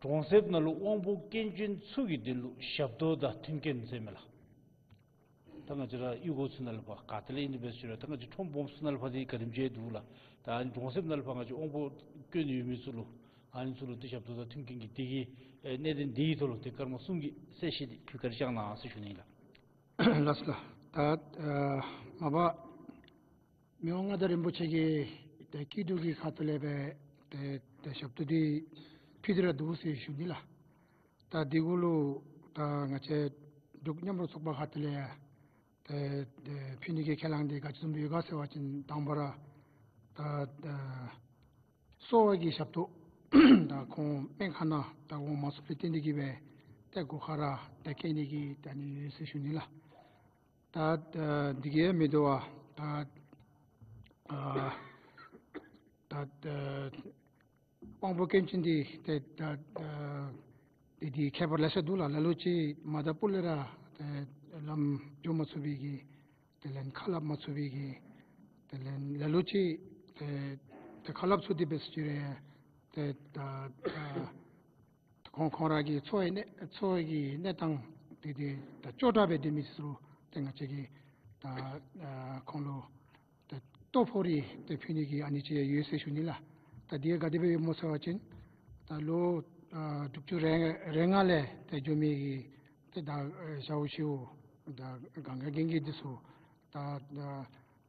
གྲོང་གསེབ་ནང་ལུ་དབང་པོ་སྐྱོན་ཅན་ཚུ་གི་དོན་ལུ་ཞབས་ཏོག་དང་མཐུན་རྐྱེན་ཟེར་མས་ལགས། ད་ང་བཅས་ར་གཡུས་སྒོ་ཚུ་ནང་ལུ་ཕར་ག་ཏེ་ལས་ཨིན་ནི་འབད་ཟེར་རུང་ད་ང་བཅས་ཁྲོམ་སྦོམ་ཚུ་ནང་ལུ་ཕར་འདི་ག་དེམ་ཅིག་འདུག་ལགས། ད་ཨ་ནི་གྲོང་གསེབ་ནང་ལུ་ཕར་ང་བཅས་དབང་པོ་སྐྱོན་ཡོད་མི་ཚུ་ལུ་ཨ་ནི་ཚུ་ལུ་ཏེ་ཞབས་ཏོག་དང་མཐུན་རྐྱེན་གྱི་དེ་གི་ཨེ་གནད་དོན་འདི་གི་ཐོག་ལུ་ཏེ་སྐར་མ་གསུམ་གྱི་གསལ་བཤད་འདི་ཕུལ་བཀའ་དྲིན་བསྐྱང་གནང་ཟེར་ཞུ་ནི་ལགས། ལགས་ལགས། ད་ཨ་མ་པ་མི་དབང་མངའ་བདག་རིན་པོ་ཆེ་གི་ཏེ་སྐྱིད་སྡུག་གི་ཁ་ཐུག་ལས་སྦེ་ཏེ་ཏེ་ཞབས་ཏོག་འདི་ཕུལ་ཏེ་ར་འདུག་ཟེར་ཞུ་ནི་ལགས། ད་འདི་གུ་ལུ་ད་ང་བཅས་འབྲུག་མཉམ་རུབ་ཚོགས་པ་ཁ་ཐུག་ལས་ཏེ་ཏེ་ཕུལ་ནི་གི་ཁས་བླངས་འདི་ག་ཅི་བཟུམ་སྦེ་ཡོད་ག་ཟེར་བ་ཅིན་དང་པ་ར་ད་ད་གསོ་བ་གི་ཞབས་ཏོག་ད་ཁོང་སྨན་ཁང་ནང་ད་འོང་མ་ཚུགསཔ་ལས་བརྟེན་ཏེ་གིས་སྦེ་ཏེ་སྒོ་ཁར་ར་ཏེ་བསྐྱལ་ནི་གི་ད་ནི་ཡོད་ཟེར་ཞུ་ནི་ལགས། ད་ཨ་འདི་གིས་མི་དོ་བར་ད་ཨ་ད་ཨ་དབང་པོ་སྐྱོན་ཅན་འདི་ཏེ་ད་ཨ་འདི་འདི་ཁྱད་པར་ལེ་ཤ་འདུག་ལགས། ལ་ལུ་ཅིག་མ་དང་ཕུ་ལས་ར་ཏེ་ལམ་འགྱོ་མ་ཚུགས་པའི་གི་དེ་ལས་ཁ་སླབ་མ་ཚུགས་པའི་གི་དེ་ལས་ལ་ལུ་ཅིག་ཏེ་ཏེ་ཁ་སླབ་ཚུགས་ཏེ་འབད་ཟེར་ཅི་རུང་ཏེ་ད་ཨ་ཁོང་ཁོང་ར་གི་འཚོ་བའི་གནས་འཚོ་བའི་གི་གནས་སྟངས་འདི་འདི་ད་སྐྱོ་དྲགས་སྦེ་སྡོད་མི་ཚུ་ལུ་ཏེ་ང་བཅས་ཀྱིས་ད་ཨ་ཁོང་ལུ་ཏེ་ལྟོ་ཕོག་རིལ་ཏེ་ཕུལ་ནི་གི་ཨ་ནི་ཅིག་ཡོད་ཟེར་ཞུ་ནི་ལགས། ད་འདི་ག་དེ་སྦེ་ཡོདཔ་སྨོ་ཟེར་བ་ཅིན་ད་ལོ་ཨ་དྲུག་ཅུ་རེ་རེ་ལྔ་ལས་ཏེ་འགྱོ་མི་གི་ཏེ་ད་ཨ་ཞའོ་ཞུ་ད་གང་ག་རྒན་གྱི་འདི་ཚུ་ད་ད་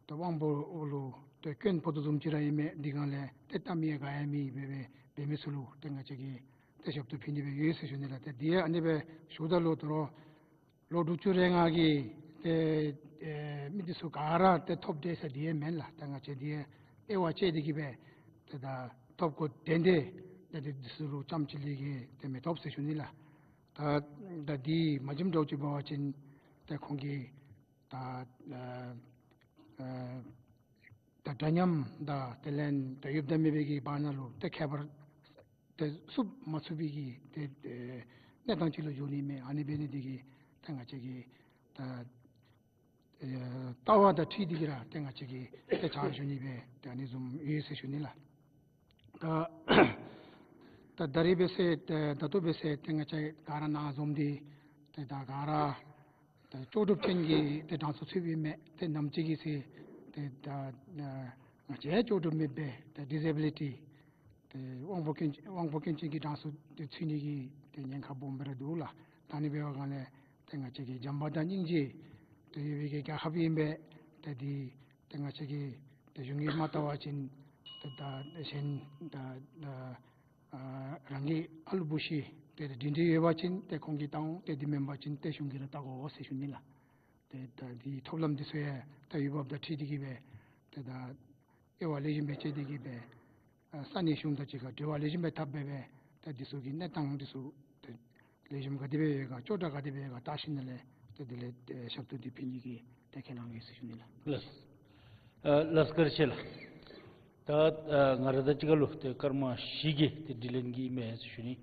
ད་དབང་པོ་ལུ་ཏེ་སྐྱོན་ཕོག་དོ་བཟུམ་ཅིག་ར་ཨིན་མས། འདི་སྒང་ལས་ཏེ་ལྟ་མི་ཡང་ག་ཡང་མེད་སྦེ་སྦེ་འབད་མི་ཚུ་ལུ་ཏེ་ང་བཅས་ཀྱིས་ཏེ་ཞབས་ཏོག་ཕུལ་ནི་སྦེ་ཡོད་ཟེར་ཞུ་ནི་ལགས། ཏེ་འདི་ཨ་ནི་སྦེ་ཞུཝ་ད་ལུ་དོ་རུང་ལོ་དྲུག་ཅུ་རེ་ལྔ་གི་ཏེ་ཨེ་མི་འདི་ཚུ་ག་ར་ཏེ་ཐོབ་སྟེ་ཟེར་འདི་ཡང་མེན་ལགས། ད་ང་བཅས་འདི་ཡང་དབྱེ་བ་དཔྱད་དེ་གིས་སྦེ་ཏེ་ད་ཐོབ་གོ་དོན་དེ་ཏེ་འདི་འདི་ཚུ་ལུ་རྐྱངམ་ཅིག་ལས་ཀྱི་ཏེ་མི་ཐོབ་ཟེར་ཞུ་ནི་ལགས། ད་ད་འདི་མ་བྱུངམ་འདྲཝ་ཅིག་འབད་བ་ཅིན་ཏེ་ཁོང་གིས་ད་ཨ་ཨ་ད་འདྲ་མཉམ་དང་དེ་ལས་ད་ཡོདཔ་དང་མེདཔ་གི་བར་ན་ལུ་ཏེ་ཁྱད་པར་ཏེ་བསུབ་མ་ཚུགས་པའི་གི་ཏེ་ཨེ་གནས་སྟངས་ཅིག་ལུ་འགྱོ་ནི་མས། ཨ་ནི་འབད་ནི་འདི་གིས་ཏེ་ང་བཅས་ཀྱིས་ད་ཨེ་ལྟ་བ་དང་འཁྲིལ་ཏེ་གིས་ར་ཏེ་ང་བཅས་ཀྱིས་ཏེ་ཕྱག་ཞུ་ནི་སྦེ་ཏེ་ཨ་ནི་བཟུམ་ཡོད་ཟེར་ཞུ་ནི་ལགས། ད་ད་ད་རེས་འབད་ཟེར་ད་ད་ལྟོ་འབད་ཟེར་ཏེ་ང་བཅས་ག་ར་ནཱ་འཛོམས་ཏེ་ཏེ་ད་ག་ར་ད་ལྕོགས་གྲུབ་ཅན་གྱི་ཏེ་གྲངས་སུ་ཚུདཔ་ཨིན་མས། ཏེ་ནམ་ཅིག་གི་ཚེ་ཏེ་ད་ང་བཅས་ལྕོགས་གྲུབ་མེད་པའི་ཏེ་ཌི་ཟེ་བི་ལི་ཊི་ཏེ་དབང་པོ་སྐྱོན་དབང་པོ་སྐྱོན་ཅན་གྱི་གྲངས་སུ་ཏེ་ཚུད་ནི་གི་ཏེ་ཉེན་ཁ་སྦོམ་སྦེ་ར་འདུག་ལགས། ད་ཨ་ནི་འབད་བའི་སྒང་ལས་ཏེ་ང་བཅས་ཀྱི་བྱམས་པ་དང་སྙིང་རྗེ་ཏེ་ཡོད་པའི་གི་རྒྱལ་ཁབ་ཨིན་པས། ཏེ་འདི་ཏེ་ང་བཅས་ཀྱིས་ཏེ་གཞུང་གིས་མ་བལྟ་བ་ཅིན་ཏེ་ད་གཞན་ད་ད་ཨ་རང་གི་ཨ་ལུ་བུ་གཞི་ཏེ་འདི་འདྲ་ཡོད་པ་ཅིན་ཏེ་ཁོང་གིས་བལྟ་འོང་། ཏེ་འདི་མེན་པ་ཅིན་ཏེ་གཞུང་གིས་ར་བལྟ་དགོ་ཟེར་ཞུ་ནི་ལགས། ཏེ་ད་འདི་ཐོབ་ལམ་འདི་ཚུ་ཡང་ད་འོས་འབབ་དང་འཁྲིལ་ཏེ་གིས་སྦེ་ཏེ་ད་དབྱེ་བ་ལེགས་ཤོམ་སྦེ་དཔྱད་དེ་གིས་སྦེ་ཨ་ས་གནས་གཞུང་དང་གཅིག་ཁར་འབྲེལ་བ་ལེགས་ཤོམ་སྦེ་འཐབ་སྦེ་སྦེ་ད་འདི་ཚུ་གི་གནས་སྟངས་འདི་ཚུ་ཏེ་ལེགས་ཤོམ་ག་དེ་སྦེ་ཡོད་ག་སྐྱོ་དྲགས་ག་དེ་སྦེ་ཡོད་ག་བལྟ་ཞིནམ་ལས་ཏེ་དེ་ལས་ཏེ་ཞབས་ཏོག་འདི་ཕུལ་ནི་གི་ཏེ་ཁས་བླངས་ཡོད་ཟེར་ཞུ་ནི་ལགས། ལགས། ཨ་ལགས་བཀའ་དྲིན་ཆེ་ལགས། ད་ཨ་ང་ར་དང་གཅིག་ཁར་ལུ་ཏེ་སྐར་མ་བཞི་གི་ཏེ་དྲི་ལན་གྱི་ཨིན་མས་ཟེར་ཞུ་ནི།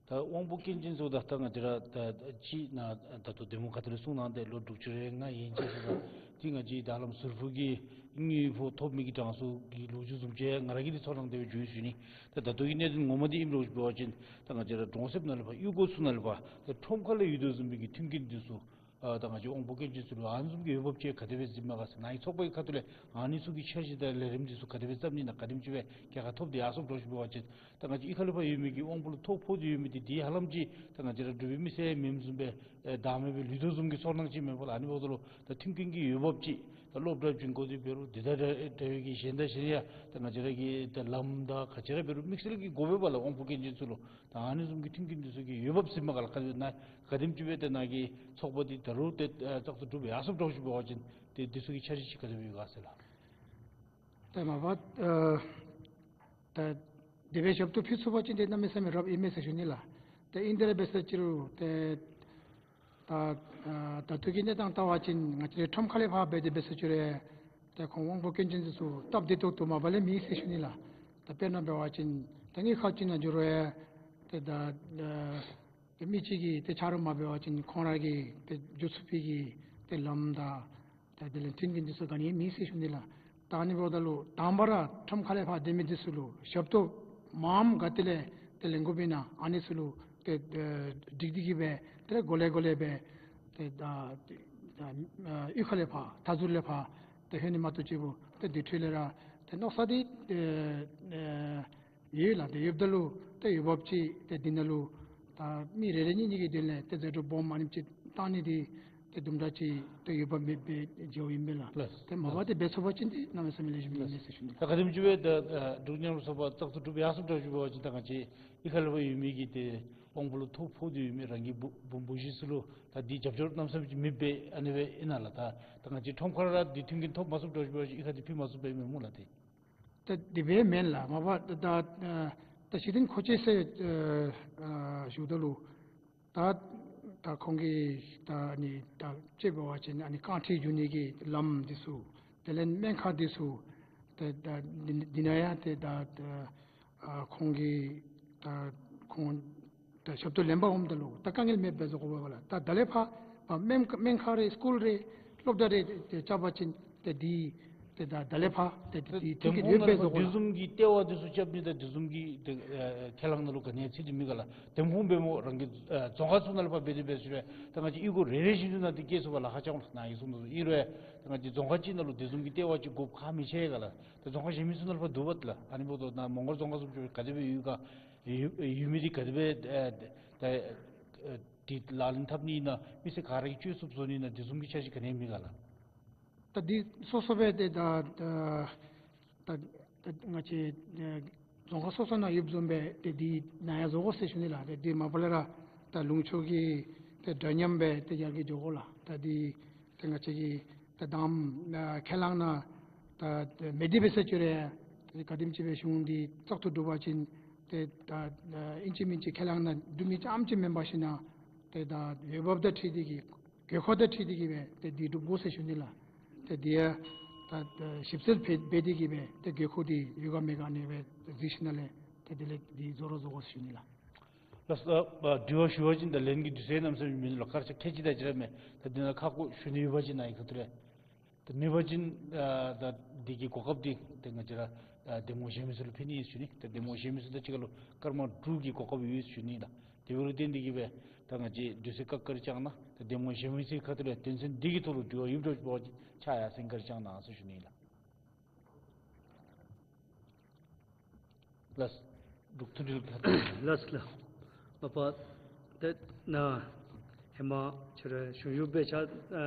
ད་དབང་པོ་སྐྱོན་ཅན་ཚུ་ད་ད་ང་བཅས་ར་ད་ཅི་ན་ད་ལྟོ་འདེམས་ངོ་ཁ་ཐུག་ལས་གསུངས་གནང་སྟེ་ལོ་དྲུག་ཅུ་རེ་ལྔ་ཡན་ཆད་ཟེར་ད་འདི་ང་བཅས་ད་ལམ་ཟུར་ཕུག་གི་དངུལ་ཕོགས་ཐོབ་མི་གི་གྲངས་སུ་གི་ལོ་རྒྱུས་བཟུམ་ཅིག་ང་ར་གིས་འདི་ཚོར་སྣང་དེ་སྦེ་བྱུང་ཡི་ཟེར་ཞུ་ནི། ད་ད་ལྟོ་གི་གནད་དོན་ངོ་མ་འདི་ཨིནམ་འདྲཝ་ཅིག་འབད་བ་ཅིན་ད་ང་བཅས་ར་གྲོང་གསེབ་ནང་ལས་ཕར་གཡུས་སྒོ་ཚུ་ནང་ལས་ཕར་ད་ཁྲོམ་ཁ་ལས་ཡོད་དོ་བཟུམ་མའི་གི་མཐུན་རྐྱེན་འདི་ཚུ་ཨ་ད་ང་བཅས་དབང་པོ་སྐྱོན་ཅན་ཚུ་ལུ་ཨ་ནི་བཟུམ་གྱི་འོས་འབབ་ཅིག་ག་དེ་སྦེ་བཟུམ་མས་ག་ཟེར་ནཱ་གི་ཚོགས་པའི་ཁ་ཐུག་ལས་ཨ་ནི་ཚུ་གི་འཆར་གཞི་དང་ལས་རིམ་འདི་ཚུ་ག་དེ་སྦེ་བརྩམ་ནི་ཨིན་ན་ག་དེམ་ཅིག་སྦེ་རྒྱལ་ཁ་ཐོབ་སྟེ་ཡར་སོངམ་འདྲཝ་ཅིག་འབད་བ་ཅིན་ད་ང་བཅས་གཡུས་ཁ་ལས་ཕར་ཡོད་མི་གི་དབང་པོ་ལུ་ཐོ་ཕོག་སྟེ་ཡོད་མི་འདི་འདི་ཧ་ལམ་ཅིག་ད་ང་བཅས་ར་འབྲུག་པའི་མི་སེར་མེནམ་བཟུམ་སྦེ་ཨེ་བདག་མེད་སྦེ་ལུས་དོ་བཟུམ་གྱི་ཚོར་སྣང་ཅིག་མེན་པ་ལགས། ཨ་ནི་འབདཝ་ད་ལུ་ད་མཐུན་རྐྱེན་གྱི་འོས་འབབ་ཅིག་ད་སློབ་གྲྭ་བྱིན་དགོ་དེ་འབད་རུང་དེ་དང་འབྲེལ་བའི་གི་གཞན་དང་གཞན་ཡང་ད་ང་བཅས་ར་གི་ད་ལམ་དང་ག་ཅི་ར་འབད་རུང་དམིགས་བསལ་གྱི་དགོ་པས་པ་ལགས། དབང་པོ་སྐྱོན་ཅན་ཚུ་ལུ་ད་ཨ་ནི་བཟུམ་གྱི་མཐུན་རྐྱེན་འདི་ཚུ་གི་འོས་འབབ་ཟེར་མས་ག་ལགས། ག་དེ་ན་ག་དེམ་ཅིག་སྦེ་ད་ནཱ་གི་ཚོགས་པ་འདི་ད་རུང་ཏེ་ཨ་བཙག་འཐུ་གྲུབ་ཡར་སོངམ་འདྲཝ་ཅིག་འབད་བ་ཅིན་ཏེ་འདི་ཚུ་གི་འཆར་གཞི་ཅིག་ག་དེ་སྦེ་ཡོད་ག་ཟེར་ལགས། ད་མ་པ་ཨ་ད་དེ་སྦེ་ཞབས་ཏོག་ཕུལ་ཚུགས་པ་ཅིན་ཏེ་གནམ་མེད་ས་མེད་རབ་ཨིན་མས་ཟེར་ཞུ་ནི་ལགས། ཏེ་ཨིན་ཏེ་ར་འབད་ས་ཅིག་རུང་ཏེ་ད་ཨ་ད་ལྟོ་གི་གནས་སྟངས་བལྟ་བ་ཅིན་ང་བཅས་རའི་ཁྲོམ་ཁ་ལས་ཕར་འབད་དེ་འབད་ས་ཅིག་རུང་ཏེ་ཁོང་དབང་པོ་སྐྱོན་ཅན་འདི་ཚུ་སྟབས་བདེ་ཏོག་ཏོ་མ་པ་ལས་མེད་ཟེར་ཞུ་ནི་ལགས། ད་དཔེར་ན་འབད་བ་ཅིན་ད་ངེའི་ཁ་ཅིག་ནང་འགྱོ་རུང་ཡང་ཏེ་ད་ཨ་ཏེ་མི་གཅིག་གིས་ཏེ་ཆ་རོགས་མ་འབད་བ་ཅིན་ཁོང་ར་གིས་ཏེ་འགྱོ་ཚུགས་པའི་གི་ཏེ་ལམ་དང་ཏེ་དེ་ལས་མཐུན་རྐྱེན་འདི་ཚུ་ག་ནི་མེད་ཟེར་ཞུ་ནི་ལགས། ད་ཨ་ནི་འབདཝ་ད་ལུ་དང་པ་ར་ཁྲོམ་ཁ་ལས་ཕར་སྡོད་མི་འདི་ཚུ་ལུ་ཞབས་ཏོག་མངམ་ག་ཏེ་ལས་ཏེ་ལེན་དགོཔ་ཨིན་ན་ཨ་ནི་ཚུ་ལུ་ཏེ་ཨེ་སྒྲིག་སྟེ་གིས་སྦེ་དེ་ལས་གོ་ལེ་གོ་ལེ་སྦེ་ཏེ་ད་ད་ཨ་གཡུས་ཁ་ལས་ཕར་མཐའ་ཟུར་ལས་ཕར་ཏེ་ལྷོད་ནི་མ་གཏོགས་ཅིག་པོ་ཏེ་དེ་འཕྲོ་ལས་ར་ཏེ་མནོ་བསམ་འདི་ཏེ་ཨེ་ཡོད་ལགས། ཏེ་ཡོདཔ་ད་ལུ་ཏེ་འོས་འབབ་ཅིག་ཏེ་འདི་ནང་ལུ་ད་མི་རེ་རེ་གཉིས་གཉིས་ཀྱི་དོན་ལས་ཏེ་ཟད་འགྲོ་སྦོམ་ཨ་ནེམ་ཅིག་བཏང་ནི་འདི་ཏེ་དུམ་གྲ་ཅིག་ཏེ་འོས་འབབ་མེདཔ་སྦེ་མཇལཝ་ཨིན་པས་ལགས། ལགས། ཏེ་མ་པ་ཏེ་འབད་ཚུགས་པ་ཅིན་ཏེ་གནམ་མེད་ས་མེད་ལེགས་ཤོམ་ཨིན་མས་ཟེར་ཞུ་ནི། ད་ག་དེམ་ཅིག་སྦེ་ད་ཨ་འབྲུག་མཉམ་རུབ་ཚོགས་པ་བཙག་འཐུ་གྲུབ་ཡར་སོངམ་འདྲཝ་ཅིག་འབད་བ་ཅིན་ད་ང་བཅས་གཡུས་ཁ་ལས་ཕར་ཡོད་མི་གི་ཏེ་དབང་པོ་ལུ་ཐོ་ཕོག་སྟེ་ཡོད་མི་རང་གི་བུ་བུམོ་བུ་གཞི་ཚུ་ལུ་ད་འདི་རྒྱབ་སྐྱོར་གནམ་མེད་ས་མེད་ཅིག་མེདཔ་སྦེ་ཨ་ནི་སྦེ་ཨིན་ན་ལགས། ད་ད་ང་བཅས་ཁྲོམ་ཁར་ར་འདི་མཐུན་རྐྱེན་ཐོབ་མ་ཚུགསཔ་འདྲཝ་ཅིག་འབད་བ་ཅིན་གཡུས་ཁ་འདི་ཕུལ་མ་ཚུགསཔ་སྦེ་མེན་སྨོ་ལགས། ཏེ་ད་དེ་སྦེ་མེན་ལགས། མ་པ་ད་ད་ད་གཞི་རྟེན་མཁོ་ཆས་ཟེར་ཨ་ཨ་ཞུཝ་ད་ལུ་ད་ད་ཁོང་གིས་ད་ཨ་ནི་ད་དཔྱེ་འབད་བ་ཅིན་ཨ་ནི་རྐང་ཁྲི་རྒྱུག་ནི་གི་ལམ་འདི་ཚུ་དེ་ལས་སྨན་ཁང་འདི་ཚུ་ཏེ་ད་འདི་འདི་ནང་ཡང་ཏེ་ད་ད་ཨ་ཁོང་གིས་ད་ཁོང་ད་ཞབས་ཏོག་ལེན་པར་འོངམ་ད་ལུ་ད་དཀའ་ངལ་མེདཔ་སྦེ་བཟོ་དགོ་པས་ལགས། ད་ད་ལས་ཕར་ཨ་སྨན་སྨན་ཁང་རེ་སི་ཀུལ་རེ་སློབ་གྲྭ་རེ་ཏེ་རྐྱབ་པ་ཅིན་ཏེ་འདི་ཏེ་ད་ད་ལས་ཕར་ཏེ་ཏེ་ཏེ་ཏེ་འདི་འདེམས་ཁོངས་ནང་ལུ་ཡོདཔ་སྦེ་བཟོ་དགོ་ལགས། དེ་བཟུམ་གྱི་ལྟེ་བ་འདི་ཚུ་རྐྱབ་ནི་དང་དེ་བཟུམ་གྱི་ཏེ་ཨ་ཁས་བླངས་ནང་ལུ་ག་ནི་ཡང་ཚུད་དེ་མེད་ག་ལགས། འདེམས་ཁོངས་འབད་སྨོ་རང་གི་ཨ་རྫོང་ཁག་ཚུ་ནང་ལས་ཕར་འབད་དེ་འབད་ཞིནམ་ལས་ད་ང་བཅས་གཡུས་སྒོ་རེ་རེ་བཞིན་དུ་ནང་འདི་བཀལ་ཚུགས་པས་ལགས། ཧ་ཅང་ལགས་ནཱ་གིས་གསུངས་དོ་བཟུམ་ཨིན་རུང་ད་ང་བཅས་རྫོང་ཁག་ཅིག་ནང་ལུ་དེ་བཟུམ་གྱི་ལྟེ་བ་ཅིག་དགོཔ་ཁག་མི་ཆེ་ག་ལགས། ད་རྫོང་ཁག་གཞན་མི་ཚུ་ནང་ལས་ཕར་འདུག་པས་ལགས། ཨ་ནི་འབདཝ་ད་ནཱ་མོང་སྒར་རྫོང་ཁག་བཟུམ་ཅིག་ག་དེ་སྦེ་ཡོད་ག་ཡོད་ཡོད་མི་འདི་ག་དེ་སྦེ་ཨ་ད་ཨ་འདི་ལག་ལེན་འཐབ་ནི་ཨིན་ན་མི་སེར་ག་ར་གིས་སྤྱོད་ཚུགསཔ་བཟོ་ནི་ཨིན་ན་དེ་བཟུམ་གྱི་འཆར་གཞི་ག་ནི་ཡང་མེད་ག་ལགས། ད་འདི་སོ་སོ་སྦེ་ཏེ་ད་ད་ད་ད་ང་བཅས་ཨེ་རྫོང་ཁག་སོ་སོ་ནང་ཡོདཔ་བཟུམ་སྦེ་ཏེ་འདི་ནང་ཡང་བཟོ་དགོ་ཟེར་ཞུ་ནི་ལགས། ཏེ་འདི་མ་པ་ལས་ར་ད་ལུང་ཕྱོགས་ཀྱི་ཏེ་འདྲ་མཉམ་སྦེ་ཏེ་ཡར་གྱི་འགྱོ་དགོ་ལགས། ད་འདི་ཏེ་ང་བཅས་ཀྱིས་ཏེ་དང་ཨ་ཁས་བླངས་ནང་ད་མེད་དེ་འབད་ས་ཅིག་རུང་ཏེ་ག་དེམ་ཅིག་སྦེ་གཞུང་འདི་བཙག་འཐུ་གྲུབ་པ་ཅིན་ཏེ་ད་ཨ་ཨིན་ཅི་མིན་ཅི་ཁས་བླངས་ནང་འགྲུབ་མི་ཙམ་ཅིག་མེན་པར་ཞིན་ན་ ཏེ་ད་འོས་འབབ་དང་འཁྲིལ་ཏེ་གི་དགོས་མཁོ་དང་འཁྲིལ་ཏེ་གི་སྦེ་ཏེ་འདི་སྒྲུབ་དགོ་ཟེར་ཞུ་ནི་ལགས། ཏེ་འདི་ཡང་ད་ཞིབ་འཚོལ་འབད་འབད་དེ་གི་སྦེ་ཏེ་དགོས་མཁོ་འདི་ཡོད་ག་མེད་ག་ཨ་ནི་སྦེ་གཟིགས་ཞིནམ་ལས་ཏེ་དེ་ལས་འདི་བཟོ་རོགས་བཟོ་དགོ་ཟེར་ཞུ་ནི་ལགས། ལགས་སོ། ད་དྲི་བ་ཞུ་བ་ཅིན་ད་ལན་གྱི་དུས་ཚོད་གནམ་མེད་ས་མེད་མིན་ལགས། སྐར་ཆ་ཁལ་གཅིག་དང་ཅིག་ར་མས། ད་འདི་ནང་ཁ་སྐོང་ཞུ་ནི་ཡོད་པ་ཅིན་ནཱ་གི་ཁ་ཐུག་ལས། ད་ནུས་པ་ཅིན་ཨ་ད་འདི་གི་གོ་སྐབས་འདི་ཏེ་ང་བཅས་ར་ཨ་གདམ་ངོ་གཞན་མི་ཚུ་ལུ་ཕུལ་ནི་ཨིན་ཞུ་ནི། ད་གདམ་ངོ་གཞན་མི་ཚུ་དང་གཅིག་ཁར་ལུ་སྐར་མ་དྲུག་གི་གོ་སྐབས་ཡོད་ཞུ་ནི་ལགས། དེ་འབདཝ་ལས་བརྟེན་ཏེ་གི་སྦེ་ད་ང་བཅས་དུས་ཚོད་བཀག་བཀག་རེ་བཅང་གནང་། ད་གདམ་ངོ་གཞན་མི་ཚུ་གི་ཁ་ཐུག་ལས་དོན་ཚན་འདི་གི་ཐོག་ལུ་དྲི་བ་ཡོདཔ་འདྲཝ་ཅིག་འབད་བ་ཅིན་ཕྱག་ཡར་སེང་བཀག་རེ་བཅང་གནང་ཟེར་ཞུ་ནི་ལགས། ལགས། འབྲུག་མཐུན་སྒྲིལ་ཁ་ཐུག་ལས། ལགས་ལགས། མ་པ་ཏེ་ནཱ་ཧེ་མ་ཁྱོད་ར་གཞུང་གཡོགཔ་སྦེ་ཕྱག་ཨ་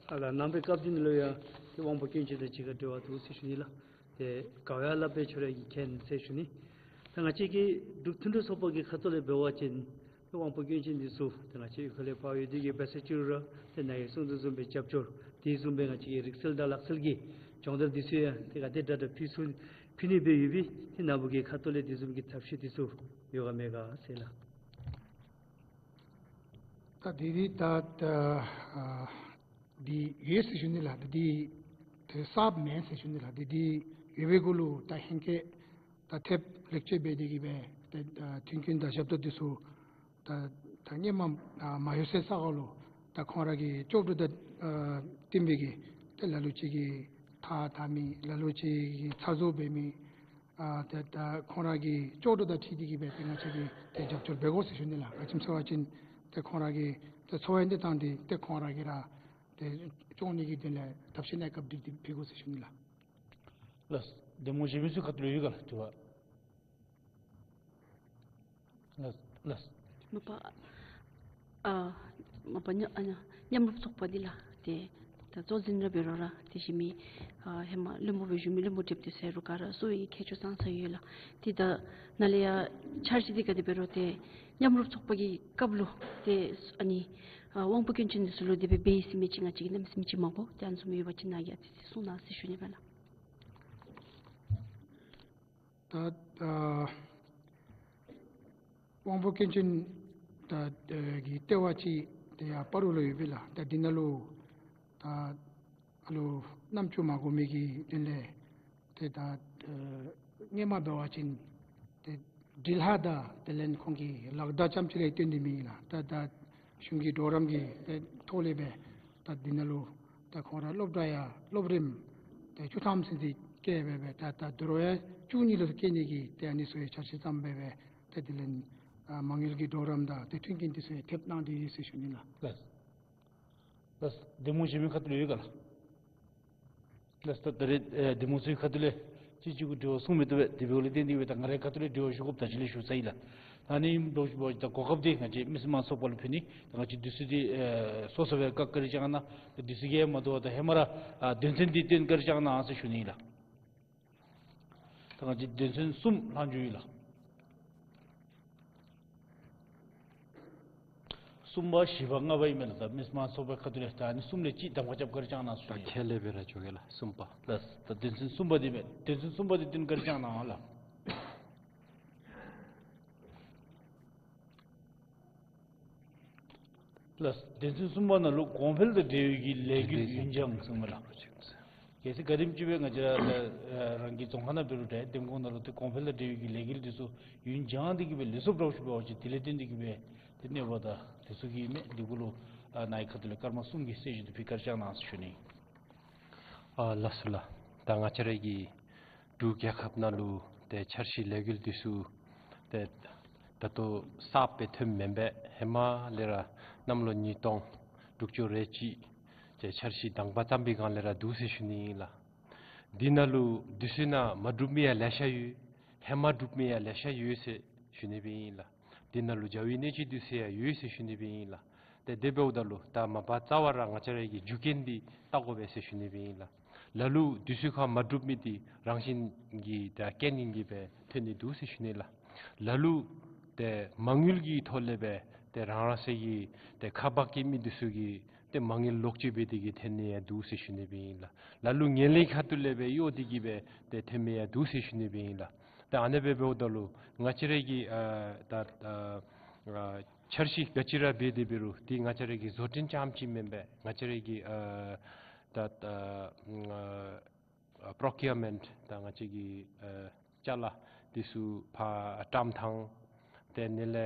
ཕྱག་ལཱ་གནང་པའི་སྐབས་འདི་ནང་ལུ་ཡང་ཏེ་དབང་པོ་སྐྱོན་ཅན་དང་གཅིག་ཁར་འབྲེལ་བ་འདུག་ཟེར་ཞུ་ནི་ལགས། ཏེ་ག་བ་ཡང་སླབ་སྦེ་ཁྱོད་ར་གིས་མཁྱེན་ཟེར་ཞུ་ནི། ད་ང་བཅས་ཀྱི་འབྲུག་མཐུན་སྒྲིལ་ཚོགས་པ་གི་ཁ་ཐུག་ལས་འབད་བ་ཅིན་དབང་པོ་སྐྱོན་ཅན་འདི་ཚུ་ཏེ་ང་བཅས་ཡུལ་ཁ་ལས་ཕར་ཡོད་དེ་གི་འབད་ས་ཅིག་རུང་ར་ཏེ་ནཱ་གིས་གསུང་དོ་བཟུམ་སྦེ་རྒྱབ་སྐྱོར་དེ་བཟུམ་སྦེ་ང་བཅས་ཀྱི་རིག་རྩལ་དང་ལག་རྩལ་གྱི་སྦྱོང་བརྡར་འདི་ཚུ་ཡང་ཏེ་ག་དེ་དྲག་དྲག་ཕུལ་ཚུགས་ཕུལ་ནི་སྦེ་ཡོད་པའི་ཏེ་ནཱ་བུ་གི་ཁ་ཐུག་ལས་དེ་བཟུམ་གྱི་ཐབས་ཤེས་འདི་ཚུ་ཡོད་ག་མེད་ག་ཟེར་ལགས། ད་འདི་འདི་ད་ད་ཨ་འདི་ཡོད་ཟེར་ཞུ་ནི་ལགས། ད་འདི་ཏེ་གསརཔ་མེན་ཟེར་ཞུ་ནི་ལགས། འདི་འདི་ཡོད་པའི་གུ་ལུ་ད་ཧེང་སྐལ་ད་ཐེབས་ལེགས་བཅོས་འབད་དེ་གི་སྦེ་ཏེ་ད་མཐུན་རྐྱེན་དང་ཞབས་ཏོག་འདི་ཚུ་ད་ད་སྔོན་མ་ཨ་མ་ཡོད་སའི་ས་གོ་ལུ་ད་ཁོང་ར་གི་ལྕོགས་གྲུབ་དང་ཨ་བསྟུན་པའི་གི་ཏེ་ལ་ལུ་ཅིག་གིས་ཐགས་བཏགས་མི་ལ་ལུ་ཅིག་གིས་ཚ་བཟོ་འབད་མི་ཨ་ཏེ་ད་ཁོང་ར་གི་ལྕོགས་གྲུབ་དང་འཁྲིལ་ཏེ་གི་སྦེ་ཏེ་ང་བཅས་ཀྱིས་ཏེ་རྒྱབ་སྐྱོར་འབད་དགོ་ཟེར་ཞུ་ནི་ལགས། ག་ཅི་སྨོ་ཟེར་བ་ཅིན་ཏེ་ཁོང་ར་གི་ཏེ་འཚོ་བའི་གནས་སྟངས་འདི་ཏེ་ཁོང་ར་གིས་ར་ཏེ་སྐྱོང་ནི་གི་དོན་ལས་ཐབས་ཤེས་གནས་སྐབས་འདི་འདི་འབད་དགོ་ཟེར་ཞུ་ནི་ལགས། ལགས། གདམ་ངོ་གཞན་མི་ཚུ་ཁ་ཐུག་ལུ་ཡོད་ག་ལགས་དྲི་བ། ལགས་ལགས། མ་པ་ཨ་མ་པ་མཉམ་ཨ་མཉམ་རུབ་ཚོགས་པ་འདི་ལགས་ཏེ་ད་གཙོ་འཛིན་ར་འབད་རུང་ར་དེ་བཞིན་མི་ཨ་ཧེ་མ་བློན་པོ་སྦེ་བཞུགས་མི་བློན་པོ་བགྲེསཔ་འདི་ཚུ་ཡང་རུང་ག་ར་གསོ་བའི་མཁས་མཆོག་ཙང་ཙང་ཡོད་ལགས། ཏེ་ད་ནཱ་ལས་ཡར་འཆར་གཞི་འདི་ག་དེ་འབད་རུང་ཏེ་མཉམ་རུབ་ཚོགས་པ་གི་སྐབས་ལུ་ཏེ་ཨ་ནི་ཨ་དབང་པོ་སྐྱོན་ཅན་འདི་ཚུ་ལུ་དེ་སྦེ་འབད་ཡི་ཟེར་མི་ཅིག་ང་བཅས་ཀྱིས་གནམ་མེད་ས་མེད་ཅིག་མ་གོ། ཏེ་ཨ་ནི་བཟུམ་ཡོད་པ་ཅིན་ནཱ་གིས་ཨ་ཙི་ཅིག་གསུང་གནང་ཟེར་ཞུ་ནི་སྦེ་ལགས། ད་ཨ་དབང་པོ་སྐྱོན་ཅན་ད་ཨ་གི་ལྟེ་བ་ཅིག་ཏེ་ཡར་སྤ་རོ་ལུ་ཡོད་པས་ལགས། ད་འདི་ནང་ལུ་ད་ཨ་ལུ་རྣམ་ཅོ་མ་གོ་མི་གི་དོན་ལས་ཏེ་ད་ཨ་སྔོན་མ་འབད་བ་ཅིན་ཏེ་འགྲུལ་པ་དང་དེ་ལས་ཁོང་གི་ལག་བརྡ་རྐྱངམ་ཅིག་ལས་བརྟེན་ཏེ་མེད་ལགས། ད་ད་གཞུང་གི་གྲོགས་རམ་གྱི་ཏེ་ཐོག་ལས་སྦེ་ད་འདི་ནང་ལུ་ད་ཁོང་ར་སློབ་གྲྭ་ཡང་སློབ་རིམ་ཏེ་བཅུ་ཐམ་ཚུན་ཚོད་བསྐྱལ་སྦེ་སྦེ་ད་ད་དོ་རུང་ཡང་བཅུ་གཉིས་ལུ་བསྐྱལ་ནི་གི་ཏེ་ཨ་ནི་ཚུ་ཡང་འཆར་གཞི་བརྩམས་སྦེ་སྦེ་ཏེ་དེ་ལས་ཨ་མ་དངུལ་གྱི་གྲོགས་རམ་དང་ཏེ་མཐུན་རྐྱེན་འདི་ཚུ་ཡང་ཐེབས་གནང་སྟེ་ཡོད་ཟེར་ཞུ་ནི་ལགས། ལགས། ལགས། གདམ་ངོ་གཞན་མི་ཁ་ཐུག་ལུ་ཡོད་ག་ལགས། ལགས། ད་ད་རེས་ཨེ་གདམ་ངོ་ཚུ་གི་ཁ་ཐུག་ལས་གཅིག་གཅིག་གུ་དྲི་བ་གསུངས་མི་བཏུབ་པས། དེ་འབདཝ་ལས་བརྟེན་ཏེ་སྦེ་ད་ང་རའི་ཁ་ཐུག་ལས་དྲི་བ་ཞུ་དགོཔ་ད་ཅི་ལས་ཞུ་ཚར་ཡི་ལགས། ད་ཨ་ནི་ཨིནམ་འདྲཝ་ཅིག་འབད་བ་ཅིན་ད་གོ་སྐབས་འདི་ང་བཅས་མི་སེར་དམངས་གཙོའི་ཚོགས་པ་ལུ་ཕུལ་ནི། ད་ང་བཅས་དུས་ཚོད་འདི་ཨེ་སོ་སོ་སྦེ་བཀག་བཀག་རེ་བཅང་གནང་། ད་དུས་ཚོད་ཀྱིས་མ་དོ་བར་ད་ཧེ་མ་ར་ཨ་དོན་ཚན་འདི་བཏོན་བཀག་རེ་བཅང་གནང་ཟེར་ཞུ་ནི་ལགས། ད་ང་བཅས་དོན་ཚན་གསུམ་ལྷག་འགྱོ་ཡི་ལགས། གསུམ་པ་བཞི་པ་ལྔ་པ་ཨིན་མས་ལགས། ད་མི་སེར་དམངས་གཙོའི་ཚོགས་པའི་ཁ་ཐུག་ལས་ད་ཨ་ནི་གསུམ་ལས་གཅིག་གདམ་ཁ་རྐྱབ་བཀག་རེ་བཅང་གནང་ཟེར་ཞུ་ནི། ད་ཁྱད་ལས་འབད་ར་འགྱོ་གེ་ལགས། གསུམ་པ། ལགས། ད་དོན་ཚན་གསུམ་པ་འདི་མས། དོན་ཚན་གསུམ་པ་འདི་བཏོན་བཀག་རེ་བཅང་གནང་ལགས། ལགས། དོན་ཚན་གསུམ་པ་ནང་ལུ་གོང་འཕེལ་དང་འབྲེལ་བའི་གི་ལས་འགུལ་ཡུན་འགྱངས་གསུངས་མས་ལགས། གལ་སྲིད་ག་དེམ་ཅིག་སྦེ་ང་བཅས་ར་ད་ཨ་རང་གི་རྫོང་ཁག་ནང་འབད་རུང་འདྲ་འདེམས་ཁོངས་ནང་ལུ་ཏེ་གོང་འཕེལ་དང་འབྲེལ་བའི་གི་ལས་འགུལ་འདི་ཚུ་ཡུན་འགྱངས་ཏེ་གི་སྦེ་ལུས་སོངམ་འདྲཝ་ཅིག་འབད་བ་ཅིན་དེ་ལས་བརྟེན་ཏེ་གི་སྦེ་ཏེ་གནོད་པ་དང་དེ་ཚུ་གི་མས། འདི་གུ་ལུ་ཨ་ནཱ་གི་ཁ་ཐུག་ལས་སྐར་མ་གསུམ་གྱི་གསལ་བཤད་འདི་ཕུལ་བཀག་རེ་བཅང་གནང་ཟེར་ཞུ་ནི། ཨ་ལགས་སོ་ལགས། ད་ང་བཅས་ར་གི་འབྲུག་རྒྱལ་ཁབ་ནང་ལུ་ཏེ་འཆར་གཞི་ལས་འགུལ་འདི་ཚུ་ཏེ་ད་ལྟོ་གསརཔ་སྦེ་ཐོནམ་མེན་པས། ཧེ་མ་ལས་ར་གནམ་ལོ་ཉིས་སྟོང་དྲུག་ཅུ་རེ་གཅིག་ཏེ་འཆར་གཞི་དང་པ་བརྩམས་པའི་སྒང་ལས་ར་འདུག་ཟེར་ཞུ་ནི་ཨིན་ལགས། འདི་ནང་ལུ་དུས་ཚོད་ནང་མ་གྲུབ་མི་ཡང་ལེ་ཤ་ཡོད། ཧེ་མ་གྲུབ་མི་ཡང་ལེ་ཤ་ཡོད་ཟེར་ཞུ་ནི་སྦེ་ཨིན་ལགས། འདི་ནང་ལུ་འཇའ་བའི་གནས་ཚུལ་འདི་ཚུ་ཡང་ཡོད་ཟེར་ཞུ་ནི་སྦེ་ཨིན་ལགས། ཏེ་དེ་འབདཝ་ད་ལུ་ད་མ་པ་རྩ་བ་ར་ང་བཅས་ར་གི་རྒྱུ་རྐྱེན་འདི་བལྟ་དགོ་པས་ཟེར་ཞུ་ནི་སྦེ་ཨིན་ལགས། ལ་ལུ་དུས་ཚོད་ཁར་མ་གྲུབ་མི་འདི་རང་བཞིན་གྱི་ད་རྐྱེན་ཨིན་གྱི་སྦེ་ཐོན་ནི་འདུག་ཟེར་ཞུ་ནི་ལགས། ལ་ལུ་ཏེ་མ་དངུལ་གྱི་ཐོག་ལས་སྦེ་ཏེ་རང་རང་སོའི་གི་ཏེ་ཁ་པར་སྐྱེལ་མི་འདི་ཚུ་གིས་ཏེ་མ་དངུལ་ལོག་སྤྱོད་འབད་དེ་གི་ཐོན་ནི་ཡང་འདུག་ཟེར་ཞུ་ནི་སྦེ་ཨིན་ལགས། ལ་ལུ་ངན་ལྷད་ཁ་ཐུག་ལས་སྦེ་གཡོག་སྟེ་གི་སྦེ་ཏེ་ཐོན་མི་ཡང་འདུག་ཟེར་ཞུ་ནི་སྦེ་ཨིན་ལགས། ཏེ་ཨ་ནི་སྦེ་འབདཝ་ད་ལུ་ང་བཅས་ར་གི་ཨ་ད་ཨ་ཨ་ འཆར་གཞི་ག་ཅི་ར་འབད་དེ་འབད་རུང་འདི་ང་བཅས་ར་གི་བཟོ་སྐྲུན་རྐྱངམ་ཅིག་མེན་པར་ང་བཅས་ར་གི་ཨ་ད་ད་ཨ་པྲོ་ཀིའུར་མེནཊ་ད་ང་བཅས་ཀྱི་ཨ་ཅ་ལ་འདི་ཚུ་ཕར་བཀྲམ་ཐངས་དེ་ལས་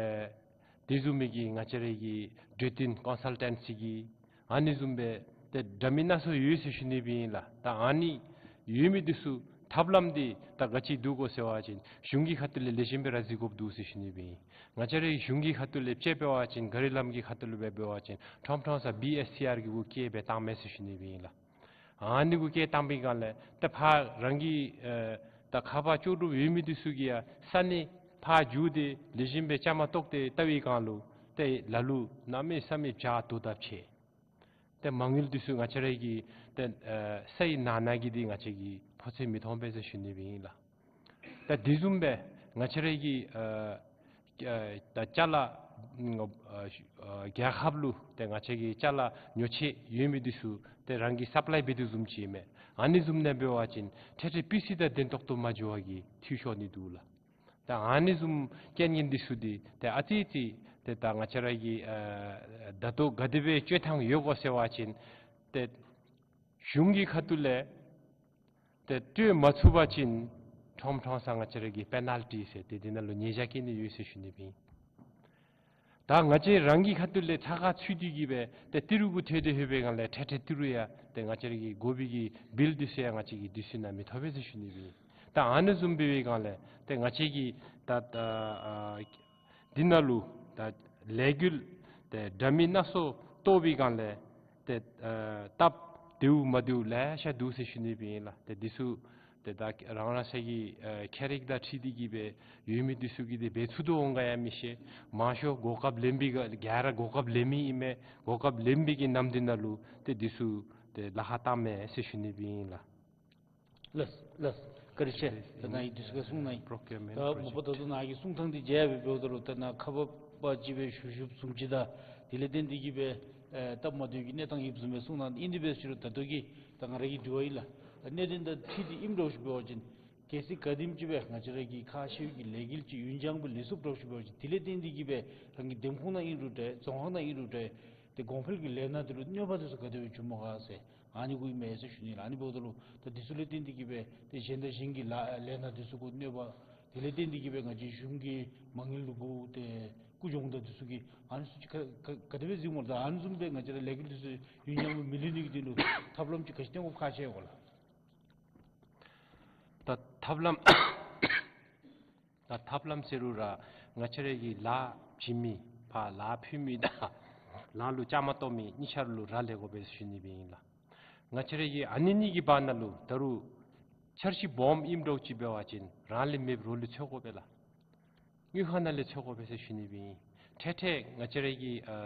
དེ་བཟུམ་མའི་གི་ང་བཅས་ར་གི་གྲོས་བསྟུན་ཀོན་སཱལ་ཊེན་སི་གི་ཨ་ནི་བཟུམ་སྦེ་ཏེ་འདྲ་མིན་སྣ་ཚོགས་ཡོད་ཟེར་ཞུ་ནི་སྦེ་ཨིན་ལགས། ད་ཨ་ནི་ཡོད་མི་འདི་ཚུ་ཐབས་ལམ་འདི་ད་ག་ཅི་འདུག་གོ་ཟེར་བ་ཅིན་གཞུང་གི་ཁ་ཐུག་ལས་ལེགས་ཤོམ་སྦེ་ར་གཟིགས་དགོཔ་འདུག་ཟེར་ཞུ་ནི་སྦེ་ཨིན། ང་བཅས་རའི་གཞུང་གི་ཁ་ཐུག་ལས་དཔྱེ་འབད་བ་ཅིན་ག་རི་ལམ་གྱི་ཁ་ཐུག་ལུ་འབད་འབད་བ་ཅིན་ཁྲོམ་ཁྲོམ་ས་བི་ཨེས་སི་ཨར་གི་གུ་སྐྱེལ་སྦེ་བཏང་མས་ཟེར་ཞུ་ནི་སྦེ་ཨིན་ལགས། ཨ་ནི་གུ་སྐྱེལ་བཏང་པའི་སྒང་ལས་ཏེ་ཕར་རང་གི་ཨེ་ད་ཁ་པར་ལྕོགས་གྲུབ་ཡོད་མི་འདི་ཚུ་གིས་ཡང་ས་གནས་ཕར་འགྱོ་སྟེ་ལེགས་ཤོམ་སྦེ་བཅའ་མར་གཏོགས་ཏེ་བལྟ་བའི་སྒང་ལུ་ཏེ་ལ་ལུ་གནམ་མེད་ས་མེད་བྱཱར་དོ་དབྱིབས་ཆེ། ཏེ་མ་དངུལ་འདི་ཚུ་ང་བཅས་ར་གི་ཏེ་ཨེ་སའི་ནང་ན་གི་འདི་ང་བཅས་ཀྱིས་ཕོ་ཚོད་མི་མཐོང་པས་ཟེར་ཞུ་ནི་སྦེ་ཨིན་ལགས། ད་དེ་བཟུམ་སྦེ་ང་བཅས་ར་གི་ཨ་ཨ་ད་ཅ་ལ་ཨ་ཨ་རྒྱལ་ཁབ་ལུ་ཏེ་ང་བཅས་ཀྱི་ཅ་ལ་ཉོ་ཆས་ཡོད་མི་འདི་ཚུ་ཏེ་རང་གིས་སབ་ལའི་འབད་དོ་བཟུམ་ཅིག་མས། ཨ་ནི་བཟུམ་ནང་འབད་བ་ཅིན་ཏེ་ཏེ་སྤུས་ཚད་དང་ལྡན་ཏོག་ཏོ་མ་འགྱོ་བ་གི་འཐུས་ཤོར་ནི་འདུག་ལགས། ད་ཨ་ནི་བཟུམ་རྐྱེན་ངན་འདི་ཚུ་འདི་ཏེ་ཨ་ཙི་ཙི་ཏེ་ད་ང་བཅས་ར་གི་ཨ་ད་ལྟོ་ག་དེ་སྦེ་བཅོ་ཐངས་ཡོད་གོ་ཟེར་བ་ཅིན་ཏེ་གཞུང་གི་ཁ་ཐུག་ལས་ཏེ་བཅོ་མ་ཚུགས་པ་ཅིན་ཁྲོམ་ཁྲོམ་ས་ང་བཅས་ར་གི་པེ་ནཱལ་ཊི་ཟེར་ཏེ་འདི་ནང་ལུ་ཉེས་བྱ་བཀལ་ནི་ཡོད་ཟེར་ཞུ་ནི་སྦེ་ཨིན། ད་ང་བཅས་རང་གི་ཁ་ཐུག་ལས་ཚ་ཁ་ཚུད་དེ་གིས་སྦེ་ཏེ་ཏི་རུ་གུ་ཐོན་ཏེ་ལྷོད་པའི་སྒང་ལས་ཏེ་ཏི་རུ་ཡང་ཏེ་ང་བཅས་ར་གི་དགོ་པའི་གི་བིལ་འདི་ཚུ་ཡང་ང་བཅས་ཀྱིས་དུས་ཚོད་ནང་མི་ཐོབ་པས་ཟེར་ཞུ་ནི་སྦེ་ཨིན། ད་ཨ་ནི་བཟུམ་འབད་བའི་སྒང་ལས་ཏེ་ང་བཅས་ཀྱིས་ད་ད་ཨ་འདི་ནང་ལུ་ད་ལས་འགུལ་ཏེ་འདྲ་མིན་སྣ་ཚོགས་གཏོར་བའི་སྒང་ལས་ཏེ་ཨ་སྟབས་བདེཝ་མ་བདེཝ་ལེ་ཤ་འདུག་ཟེར་ཞུ་ནི་སྦེ་ཨིན་ལགས། ཏེ་འདི་ཚུ་ཏེ་ད་རང་རང་སོའི་གི་ཨ་ཁྱད་རིག་དང་འཁྲིལ་ཏེ་གིས་སྦེ་ཡོད་མི་འདི་ཚུ་གིས་ཏེ་འབད་ཚུགས་དོ་འོང་ག་ཡང་མི་ཤེས། མང་ཤོས་གོ་སྐབས་ལེན་པའི་ག་ག་ར་གོ་སྐབས་ལེན་མི་ཨིན་མས། གོ་སྐབས་ལེན་པའི་གི་ནམ་འདི་ནང་ལུ་ཏེ་འདི་ཚུ་ཏེ་ལཱ་ཁག་བཏང་མས་ཟེར་ཞུ་ནི་སྦེ་ཨིན་ལགས། ལགས་ལགས། བཀའ་དྲིན་ཆེ། ད་ནཱ་གིས་དུས་ཚོད་ཁར་གསུངས་གནང་ཡི། ད་མ་པ་ད་ལྟོ་ནཱ་གིས་གསུང་ཐངས་འདི་མཇལ་བའི་འབདཝ་ད་ལུ་ད་ནཱ་ཁ་པར་པ་ཅིག་སྦེ་ཞུ་ཞུཝ་བཟུམ་ཅིག་དང་དེ་ལས་བརྟེན་ཏེ་གིས་སྦེ་ཨེ་སྟབས་མ་བདེཝ་གི་གནས་སྟངས་ཡོདཔ་བཟུམ་སྦེ་གསུངས་གནང་ཡི། དེ་འབད་ཞུ་རུང་ད་ལྟོ་གི་ད་ང་ར་གི་དྲི་བ་ཨིན་ལགས། གནད་དོན་དང་འཁྲིལ་ཏེ་ཨིནམ་འདྲཝ་ཅིག་འབད་བ་ཅིན་གལ་སྲིད་ག་དེམ་ཅིག་སྦེ་ང་བཅས་ར་གི་ཁ་ཤེས་ཀྱི་ལས་འགུལ་ཅིག་ཡུན་འགྱངས་སྦེ་ལུས་ཚུགསཔ་འདྲཝ་ཅིག་འབད་བ་ཅིན་དེ་ལས་བརྟེན་ཏེ་གིས་སྦེ་རང་གི་འདེམས་ཁོངས་ནང་ཨིན་རུང་འདྲ་རྫོང་ཁག་ནང་ཨིན་རུང་འདྲ་ཏེ་གོང་འཕེལ་གྱི་ལས་སྣ་འདི་ལུ་གནོད་པ་འདི་ཚུ་ག་དེ་སྦེ་འབྱུངམ་ག་ཟེར་ཨ་ནི་གུ་ཨིན་མས་ཟེར་ཞུ་ནི་ལགས། ཨ་ནི་འབདཝ་ད་ལུ་ད་འདི་ཚུ་ལས་བརྟེན་ཏེ་གིས་སྦེ་ཏེ་གཞན་དང་གཞན་གྱི་ལཱ་ལས་སྣ་འདི་ཚུ་གུ་གནོད་པ་དེ་ལས་བརྟེན་ཏེ་གིས་སྦེ་ང་བཅས་གཞུང་གི་མ་དངུལ་ལུ་གུ་ཏེ་རྒུད་གྱོང་དང་འདི་ཚུ་གི་ཨ་ནི་ཚུ་ཅིག་ག་ག་ག་དེ་སྦེ་གཟིགསཔ་སྨོ་ལགས། ད་ཨ་ནི་བཟུམ་སྦེ་ང་བཅས་ར་ལས་འགུལ་འདི་ཚུ་ཡུན་འགྱངས་སྦེ་མི་ལུས་ནི་གི་དོན་ལུ་ཐབས་ལམ་ཅིག་ག་ཅི་བཏོན་དགོཔ་ཁག་ཆེ་གོ་ལགས། ད་ཐབས་ལམ་ད་ཐབས་ལམ་ཟེར་རུང་ར་ང་བཅས་ར་གི་ལཱ་བྱིན་མི་ཕར་ལཱ་ཕུལ་མི་དང་ལཱ་ལུ་བཅའ་མར་གཏོགས་མི་གཉིས་ཆ་ར་ལུ་རག་ལས་དགོ་པས་ཟེར་ཞུ་ནི་སྦེ་ཨིན་ལགས། ང་བཅས་ར་གི་ཨ་ནི་གཉིས་ཀྱི་བར་ན་ལུ་ད་རུང་འཆར་གཞི་སྦོམ་ཨིནམ་འདྲཝ་ཅིག་འབད་བ་ཅིན་རང་ལས་མེདཔ་རོགས་ལས་འཚོལ་དགོ་པས་ལགས། དངུལ་ཁང་ནང་ལས་འཚོལ་དགོ་པས་ཟེར་ཞུ་ནི་སྦེ་ཨིན། ཐད་ཐད་ང་བཅས་ར་གི་ཨ་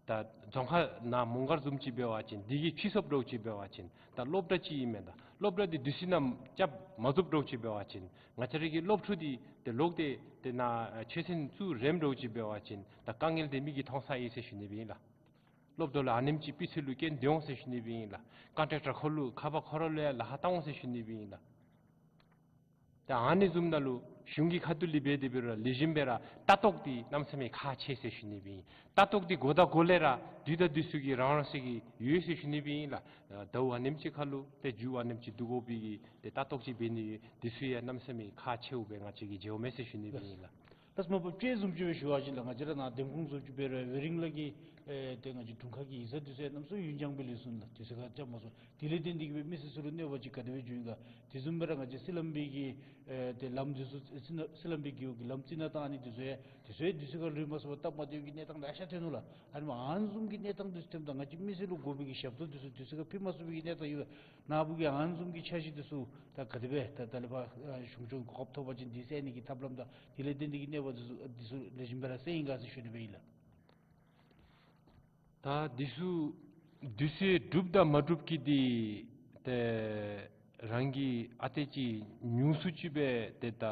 ད་རྫོང་ཁག་ནང་མོང་སྒར་བཟུམ་ཅིག་འབད་བ་ཅིན་འདི་གིས་ཕྱིས་སོངམ་འདྲཝ་ཅིག་འབད་བ་ཅིན་ད་སློབ་གྲྭ་ཅིག་ཨིན་མས། ད་སློབ་གྲྭ་འདི་དུས་ཚོད་ནང་རྐྱབ་མ་ཚུགསཔ་འདྲཝ་ཅིག་འབད་བ་ཅིན་ང་བཅས་ར་གི་སློབ་ཕྲུག་འདི་ཏེ་ལོག་སྟེ་ཏེ་ནཱ་ཨ་ཆོས་ཚན་བཙུགས་རནམ་འདྲཝ་ཅིག་འབད་བ་ཅིན་ད་དཀའ་ངལ་འདི་མིག་གིས་མཐོང་ས་ཨིན་ཟེར་ཞུ་ནི་སྦེ་ཨིན་ལགས། སློབ་གྲྭ་ལུ་ཨ་ནེམ་ཅིག་སྤུས་ཚད་ལུ་རྐྱེན་འདི་འོང་ཟེར་ཞུ་ནི་སྦེ་ཨིན་ལགས། ཀོན་ཊེག་ཊར་ཁོ་ལུ་ཁ་པར་ཁོ་ར་ལུ་ཡང་ལཱ་ཁག་བཏང་འོང་ཟེར་ཞུ་ནི་སྦེ་ཨིན་ལགས། ད་ཨ་ནི་བཟུམ་ནང་ལུ་གཞུང་གི་ཁ་ཐུག་ལས་འབད་དེ་འབད་རུང་ལེགས་ཤོམ་སྦེ་ར་ལྟ་རྟོག་འདི་གནམ་མེད་ས་མེད་ཁག་ཆེ་ཟེར་ཞུ་ནི་སྦེ་ཨིན། ལྟ་རྟོག་འདི་འགོ་དང་འགོ་ལས་ར་དུས་དང་དུས་སུ་གི་རང་རང་སོའི་གི་ཡོད་ཟེར་ཞུ་ནི་སྦེ་ཨིན་ལགས། ཟླཝ་ཨ་ནེམ་ཅིག་ཁར་ལུ་ཏེ་མཇུག་ཨ་ནེམ་ཅིག་བསྡུ་དགོ་པའི་གི་ཏེ་ལྟ་རྟོག་ཅིག་འབད་ནི་ཡོད། འདི་ཚུ་ཡང་གནམ་མེད་ས་མེད་ཁག་ཆེཝ་སྦེ་ང་བཅས་ཀྱིས་མཇལཝ་མས་ཟེར་ཞུ་ནི་སྦེ་ཨིན་ལགས། ལགས་སོ། མ་པ་དཔྱེ་བཟུམ་ཅིག་སྦེ་ཞུ་བ་ཅིན་ལགས་ང་བཅས་ར་ནཱ་འདེམས་ཁོངས་བཟུམ་ཅིག་འབད་རུང་ཝེ་རིང་ལ་གི་ཨེ་ཏེ་ང་བཅས་དྲུང་ཁག་གི་ཡིག་ཚང་འདི་ཚུ་ཡང་གནམ་མེད་ས་མེད་ཡུན་འགྱངས་སྦེ་ལུས་སོང་ལགས། དུས་ཚོད་ཁར་རྐྱབ་མ་ཚུགས། དེ་ལས་བརྟེན་ཏེ་གིས་སྦེ་མི་སེར་ཚུ་ལུ་གནོད་པ་ཅིག་ག་དེ་སྦེ་འབྱུང་ཡི་ག། དེ་བཟུམ་སྦེ་ར་ང་བཅས་སི་ལམ་བི་གི་ཨེ་ཏེ་ལམ་འདི་ཚུ་སི་ན་སི་ལམ་བི་གི་འོག་གི་ལམ་རྩི་ནག་བཏང་ཨ་ནི་འདི་ཚུ་ཡང་འདི་ཚུ་ཡང་དུས་ཚོད་ཁར་ལུས་མ་ཚུགས་པར་སྟབས་མ་བདེཝ་གི་གནས་སྟངས་ལེ་ཤ་ཐོན་ནུག་ལགས། ཨ་ནི་མ་ཨ་ནི་བཟུམ་གྱི་གནས་སྟངས་འདི་ཚུ་ཐོནམ་ད་ང་བཅས་མི་སེར་ལུ་དགོ་པའི་གི་ཞབས་ཏོག་འདི་ཚུ་དུས་ཚོད་ཁར་ཕུལ་མ་ཚུགས་པའི་གི་གནས་སྟངས་ཡོད། ནཱ་བུ་གིས་ཨ་ནི་བཟུམ་གྱི་འཆར་གཞི་འདི་ཚུ་ད་ག་དེ་སྦེ་ད་ད་ལས་ཕར་ཨ་གཞུང་ཕྱོགས་གོ་སྐབས་ཐོབ་པ་ཅིན་འདི་སེལ་ནི་གི་ཐབས་ལམ་དང་དེ་ལས་བརྟེན་ཏེ་གིས་གནོད་པ་འདི་ཚུ་འདི་ཚུ་ལེགས་ཤོམ་སྦེ་ར་སེལ་ཡི་ག་ཟེར་ཞུ་ནི་སྦེ་ཨིན་ལགས། ད་འདི་ཚུ་དུས་ཚོད་གྲུབ་དང་མ་གྲུབ་ཀྱི་འདི་ཏེ་རང་གིས་ཨ་ཙི་ཅིག་ཉུང་སུ་ཅིག་སྦེ་ཏེ་ད་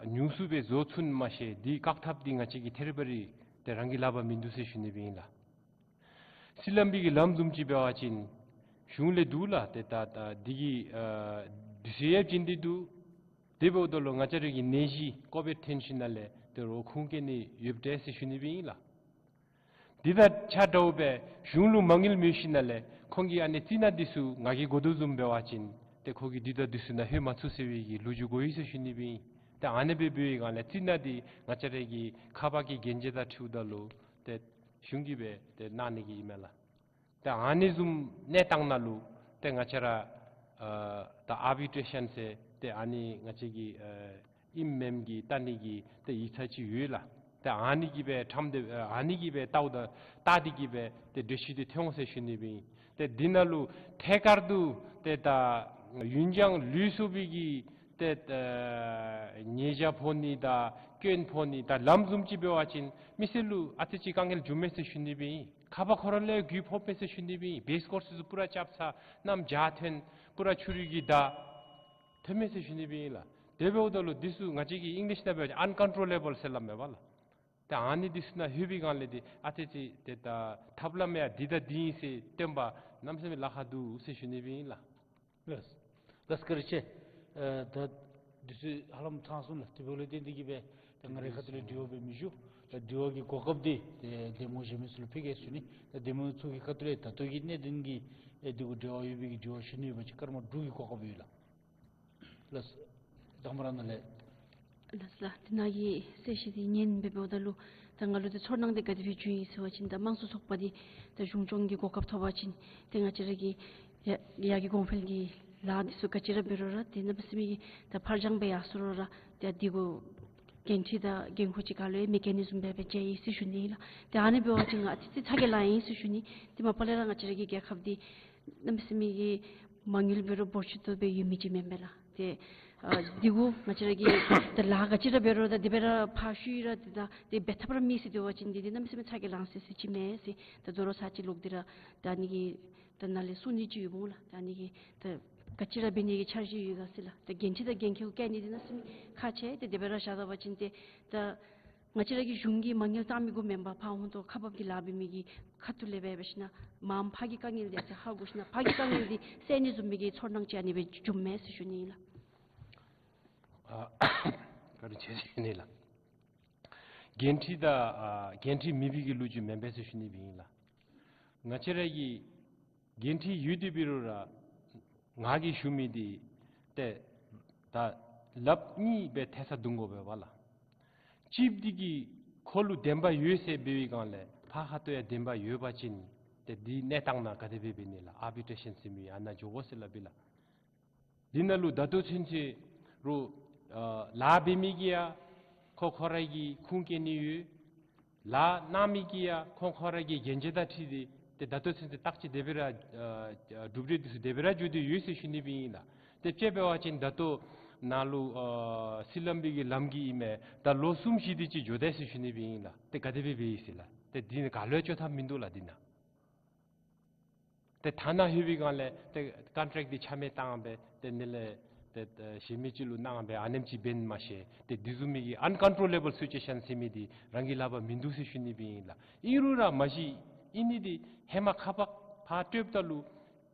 ཉུང་སུ་སྦེ་བཟོ་ཚུགས་ན་མ་ཤེས། འདི་བཀག་ཐབས་འདི་ང་བཅས་ཀྱིས་ཐད་རི་བ་རི་ཏེ་རང་གིས་ལཱ་འབད་མིན་འདུག་ཟེར་ཞུ་ནི་སྦེ་ཨིན་ལགས། སི་ལམ་བི་གི་ལམ་བཟུམ་ཅིག་འབད་བ་ཅིན་གཞུང་ལས་འདུག་ལགས། ཏེ་ད་ད་འདི་གི་ཨ་དུས་ཚོད་ཡང་བྱིན་ཏེ་འདུག། དེ་འབདཝ་ད་ལུ་ང་བཅས་ར་གི་ནད་གཞི་ཀོ་བིཌ་ནཱའིན་ཊིན་ནང་ལས་ཏེ་རོགས་ཁུངས་བཀལ་ནི་ཡོདཔ་འདྲས་ཟེར་ཞུ་ནི་སྦེ་ཨིན་ལགས། འདི་དང་ཆ་འདྲཝ་སྦེ་གཞུང་ལུ་མ་དངུལ་མེད་ཞིནམ་ལས་ཁོང་གིས་ཨ་ནི་རྩི་ནག་འདི་ཚུ་ང་གིས་གོ་དོ་བཟུམ་འབད་བ་ཅིན་ཏེ་ཁོ་གིས་འདི་དང་འདི་ཚུ་ནང་ལྷོད་མ་ཚུགས་ཟེར་བའི་གི་ལོ་རྒྱུས་གོ་ཡི་ཟེར་ཞུ་ནི་སྦེ་ཨིན། ཏེ་ཨ་ནི་སྦེ་འབད་བའི་སྒང་ལས་རྩི་ནག་འདི་ང་བཅས་ར་གི་ཁ་པར་གྱི་གན་རྒྱ་དང་འཁྲིལཝ་ད་ལུ་ཏེ་གཞུང་གིས་སྦེ་ཏེ་གནང་ནི་གི་ཨིན་མས་ལགས། ཏེ་ཨ་ནི་བཟུམ་གནས་སྟངས་ནང་ལུ་ཏེ་ང་བཅས་ར་ཨ་ད་ཨར་བི་ཊེ་ཤཱན་ཟེར་ཏེ་ཨ་ནི་ང་བཅས་ཀྱི་ཨ་ཨིནམ་མེནམ་གྱི་བལྟ་ནི་གི་ཏེ་ཡིག་ཚང་ཅིག་ཡོད་ལགས། ཏེ་ཨ་ནི་གིས་སྦེ་ཁྲམ་སྟེ་ཨ་ནི་གིས་སྦེ་བལྟཝ་ད་བལྟ་སྟེ་གིས་སྦེ་ཏེ་འགྲེལ་བཤད་འདི་ཐོན་འོང་ཟེར་ཞུ་ནི་སྦེ་ཨིན། ཏེ་འདི་ནང་ལུ་ཐད་ཀར་དུ་ཏེ་ད་ཡུན་འགྱངས་ལུས་སོང་བའི་གི་ཏེ་ཨ་ཉེས་བྱ་ཕོག་ནི་དང་སྐྱོན་ཕོག་ནི་དང་ལམ་བཟུམ་ཅིག་འབད་བ་ཅིན་མི་སེར་ལུ་ཨ་ཙི་ཅིག་དཀའ་ངལ་འབྱུངམ་མས་ཟེར་ཞུ་ནི་སྦེ་ཨིན། ཁ་པར་ཁོ་ར་ལུ་ཡང་རྒུད་ཕོགཔ་མས་ཟེར་ཞུ་ནི་སྦེ་ཨིན། བེསི་ཀོརསི་ཚུ་པུ་ར་རྐྱབ་ཚར་གནམ་བྱཱར་ཐོན་པུ་ར་ཆུ་རུད་ཀྱི་བདའ་ཐོནམ་མས་ཟེར་ཞུ་ནི་སྦེ་ཨིན་ལགས། དེ་འབདཝ་ད་ལུ་འདི་ཚུ་ང་བཅས་ཀྱིས་ཨིང་ལིཤ་ནང་འབད་བ་ཅིན་ཨན་ཀོན་ཊོ་ལེ་བཱལ་ཟེར་སླབ་མས་པ་ལགས། ཏེ་ཨ་ནི་འདི་ཚུ་ནང་ལྷོད་པའི་སྒང་ལས་འདི་ཨ་ཙི་ཅིག་ཏེ་ད་ཐབས་ལམ་ཡང་འདི་དང་འདི་ཨིན་ཟེར་སྟོན་པ་གནམ་མེད་ས་མེད་ལཱ་ཁག་འདུག་ཟེར་ཞུ་ནི་སྦེ་ཨིན་ལགས། ལགས། ལགས་བཀའ་དྲིན་ཆེ། ཨ་ད་འདི་ཚུ་ཧ་ལམ་ཚང་སོང་ལགས། དེ་འབདཝ་ལས་བརྟེན་ཏེ་གིས་སྦེ་ད་ང་རའི་ཁ་ཐུག་ལས་དྲི་བ་སྦེ་མི་ཞུ། ད་དྲི་བ་གི་གོ་སྐབས་འདི་ཏེ་གདམ་ངོ་གཞན་མི་ཚུ་ལུ་ཕུལ་གེ་ཟེར་ཞུ་ནི། ད་གདམ་ངོ་ཚུ་གི་ཁ་ཐུག་ལས་ད་ལྟོ་གི་གནད་དོན་གྱི་ཨེ་འདི་གུ་འབྲེལ་བ་ཡོད་པའི་གི་དྲི་བ་ཞུ་ནི་ཡོད་པ་ཅིན་སྐར་མ་དྲུག་གི་གོ་སྐབས་ཡོད་ལགས། ལགས། དང་པ་ར་ནཱ་ལས། ལགས་ལགས། དེ་ནང་གི་གསལ་བཤད་འདི་ཉན་སྦེ་འབདཝ་ད་ལུ་ད་ང་ལུ་ཏེ་ཚོར་སྣང་འདི་ག་དེ་སྦེ་བྱུང་ཡི་ཟེར་བ་ཅིན་ད་དམངས་གཙོ་ཚོགས་པ་འདི་ད་གཞུང་སྐྱོང་གི་གོ་སྐབས་ཐོབ་པ་ཅིན་ཏེ་ང་བཅས་ར་གི་ཡ་ཡ་གི་གོང་འཕེལ་གྱི་ལཱ་འདི་ཚུ་ག་ཅི་ར་འབད་རུང་ར་ཏེ་གནམ་མེད་ས་མེད་ཀྱི་ད་ཕར་འགྱངས་སྦེ་ཡར་སོང་རུང་ར་ཏེ་འདི་གུ་འགན་འཁྲི་དང་འགན་ཁུར་ཅིག་ག་ལུ་ཡང་མེད་མཁན་ནི་བཟུམ་སྦེ་སྦེ་མཇལ་ཡི་ཟེར་ཞུ་ནི་ལགས། ཏེ་ཨ་ནི་འབད་བ་ཅིན་ང་ཨ་ཙི་ཙི་ཚ་གྱང་ལང་ཡི་ཟེར་ཞུ་ནི། ཏེ་མ་པ་ལས་ར་ང་བཅས་ར་གི་རྒྱལ་ཁབ་འདི་གནམ་མེད་ས་མེད་ཀྱི་མ་དངུལ་འབད་རུང་འབོར་ཆེ་ཏོག་ཏོ་སྦེ་ཡོད་མི་ཅིག་མེན་པས་ལགས། ཏེ་ཨ་འདི་གུ་ང་བཅས་ར་གིས་ད་ལཱ་ག་ཅི་ར་འབད་རུང་ད་དེ་སྦེ་ར་ཕར་བཤུད་ར་ཏེ་ད་དེ་འབད་ཐབས་ར་མེད་ཟེར་འདུག་པ་ཅིན་འདི་འདི་གནམ་མེད་ས་མེད་ཚ་གྱང་ལང་སི་སི་ཅིག་མས་ཟེར། ད་དོ་རུང་ཚར་གཅིག་ལོག་སྟེ་ར་ད་ཨ་ནི་གི་ད་ནཱ་ལས་གསུང་ནི་ཅིག་ཡོདཔ་འོང་ལགས། ད་ཨ་ནི་གི་ད་ག་ཅི་ར་འབད་ནི་གི་འཆར་གཞི་ཡོད་ག་ཟེར་ལགས། ད་འགན་འཁྲི་དང་འགན་ཁུར་བཀལ་ནི་འདི་གནམ་མེད་ས་མེད་ཁག་ཆེ། ཏེ་དེ་སྦེ་ར་བཞག་ད་པ་ཅིན་ཏེ་ད་ང་བཅས་ར་གི་གཞུང་གིས་མ་དངུལ་བཏང་མི་གུ་མེན་པར་ཕར་ཧོན་ཏོ་ཁག་འབག་གི་ལཱ་འབད་མི་གི་ཁ་ཐུག་ལས་འབད་འབད་ཞིན་ན་མར་ཕར་གྱི་དཀའ་ངལ་འདི་ཨ་ཙི་ཧ་གོ་ཞིན་ན་ཕར་གྱི་དཀའ་ངལ་འདི་སེལ་ནི་བཟུམ་མའི་གི་ཚོར་སྣང་ཅིག་ཨ་ནི་སྦེ་བྱུངམ་མས་ཟེར་ཞུ་ནི་ཨིན་ལགས། ཨ་བཀའ་དྲིན་ཆེ་ཟེར་ཞུ་ནི་ལགས། འགན་འཁྲི་དང་ཨ་འགན་འཁྲི་མེད་པའི་གི་ལོ་རྒྱུས་མེན་པས་ཟེར་ཞུ་ནི་སྦེ་ཨིན་ལགས། ང་བཅས་ར་གི་འགན་འཁྲི་ཡོད་དེ་འབད་རུང་ར་ང་གིས་ཞུ་མི་འདི་ཏེ་ད་ལགཔ་གཉིས་སྦེ་ཐལ་ས་བརྡུང་དགོ་པས་པ་ལགས། གཅིག་འདི་གིས་ཁོ་ལུ་བདེན་པ་ཡོད་ཟེར་འབད་བའི་སྒང་ལས་ཕར་ཁ་ཐུག་ཡང་བདེན་པ་ཡོད་པ་ཅིན་ཏེ་འདི་གནས་སྟངས་ནང་ག་དེ་སྦེ་འབད་ནི་ལགས། ཨར་བི་ཊེ་ཤཱན་ཟེར་མི་ཨ་ནཱ་འགྱོ་དགོ་ཟེར་སླབ་ཨིན་ལགས། འདི་ནང་ལུ་ད་ལྟོ་ཚུན་ཚོད་རུང་ཨ་ལཱ་འབད་མི་གིས་ཡང་ཁོ་ཁོ་ར་གི་ཁུངས་བཀལ་ནི་ཡོད། ལཱ་གནང་མི་གིས་ཡང་ཁོང་ཁོང་ར་གི་གན་རྒྱ་དང་འཁྲིལ་ཏེ་ཏེ་ད་ལྟོ་ཚུན་ཚོད་བརྟག་དཔྱད་དེ་སྦེ་ར་ཨ་ཨ་གྲུབ་འབྲས་འདི་ཚུ་དེ་སྦེ་ར་འགྱོ་སྟེ་ཡོད་ཟེར་ཞུ་ནི་སྦེ་ཨིན་ལགས། ཏེ་དཔྱེ་འབད་བ་ཅིན་ད་ལྟོ་ནཱ་ལུ་ཨ་སི་ལམ་པའི་གི་ལམ་གྱི་ཨིན་མས། ད་ལོ་གསུམ་བཞི་དེ་ཅིག་འགྱོ་དེས་ཟེར་ཞུ་ནི་སྦེ་ཨིན་ལགས། ཏེ་ག་དེ་སྦེ་འབད་ཡི་ཟེར་ལགས། ཏེ་འདི་ནི་ག་ལུ་ཡང་བཅོ་ཐབས་མིན་འདུག་ལགས། འདི་ནང་ཏེ་ཐ་ན་ལྷོད་པའི་སྒང་ལས་ཏེ་ཀོན་ཊེཀཊ་འདི་ཆ་མེད་བཏང་སྦེ་ཏེ་ཨ་ནི་ལས་ཏེ་ཏེ་གཞན་མི་ཅིག་ལུ་གནང་སྦེ་ཨ་ནེམ་ཅིག་འབད་ནི་མ་ཤེས། ཏེ་འདི་བཟུམ་མའི་གི་ཨན་ཀོན་ཊོ་ལེ་བཱལ་སི་ཅུ་ཨེ་ཤཱན་ཟེར་མི་འདི་རང་གི་ལག་པར་མིན་འདུག་ཟེར་ཞུ་ནི་སྦེ་ཨིན་ལགས། ཨིན་རུང་ར་མ་གཞི་ཨིན་ནི་འདི་ཧེ་མ་ཁ་པར་ཕར་སྤྲོདཔ་ད་ལུ་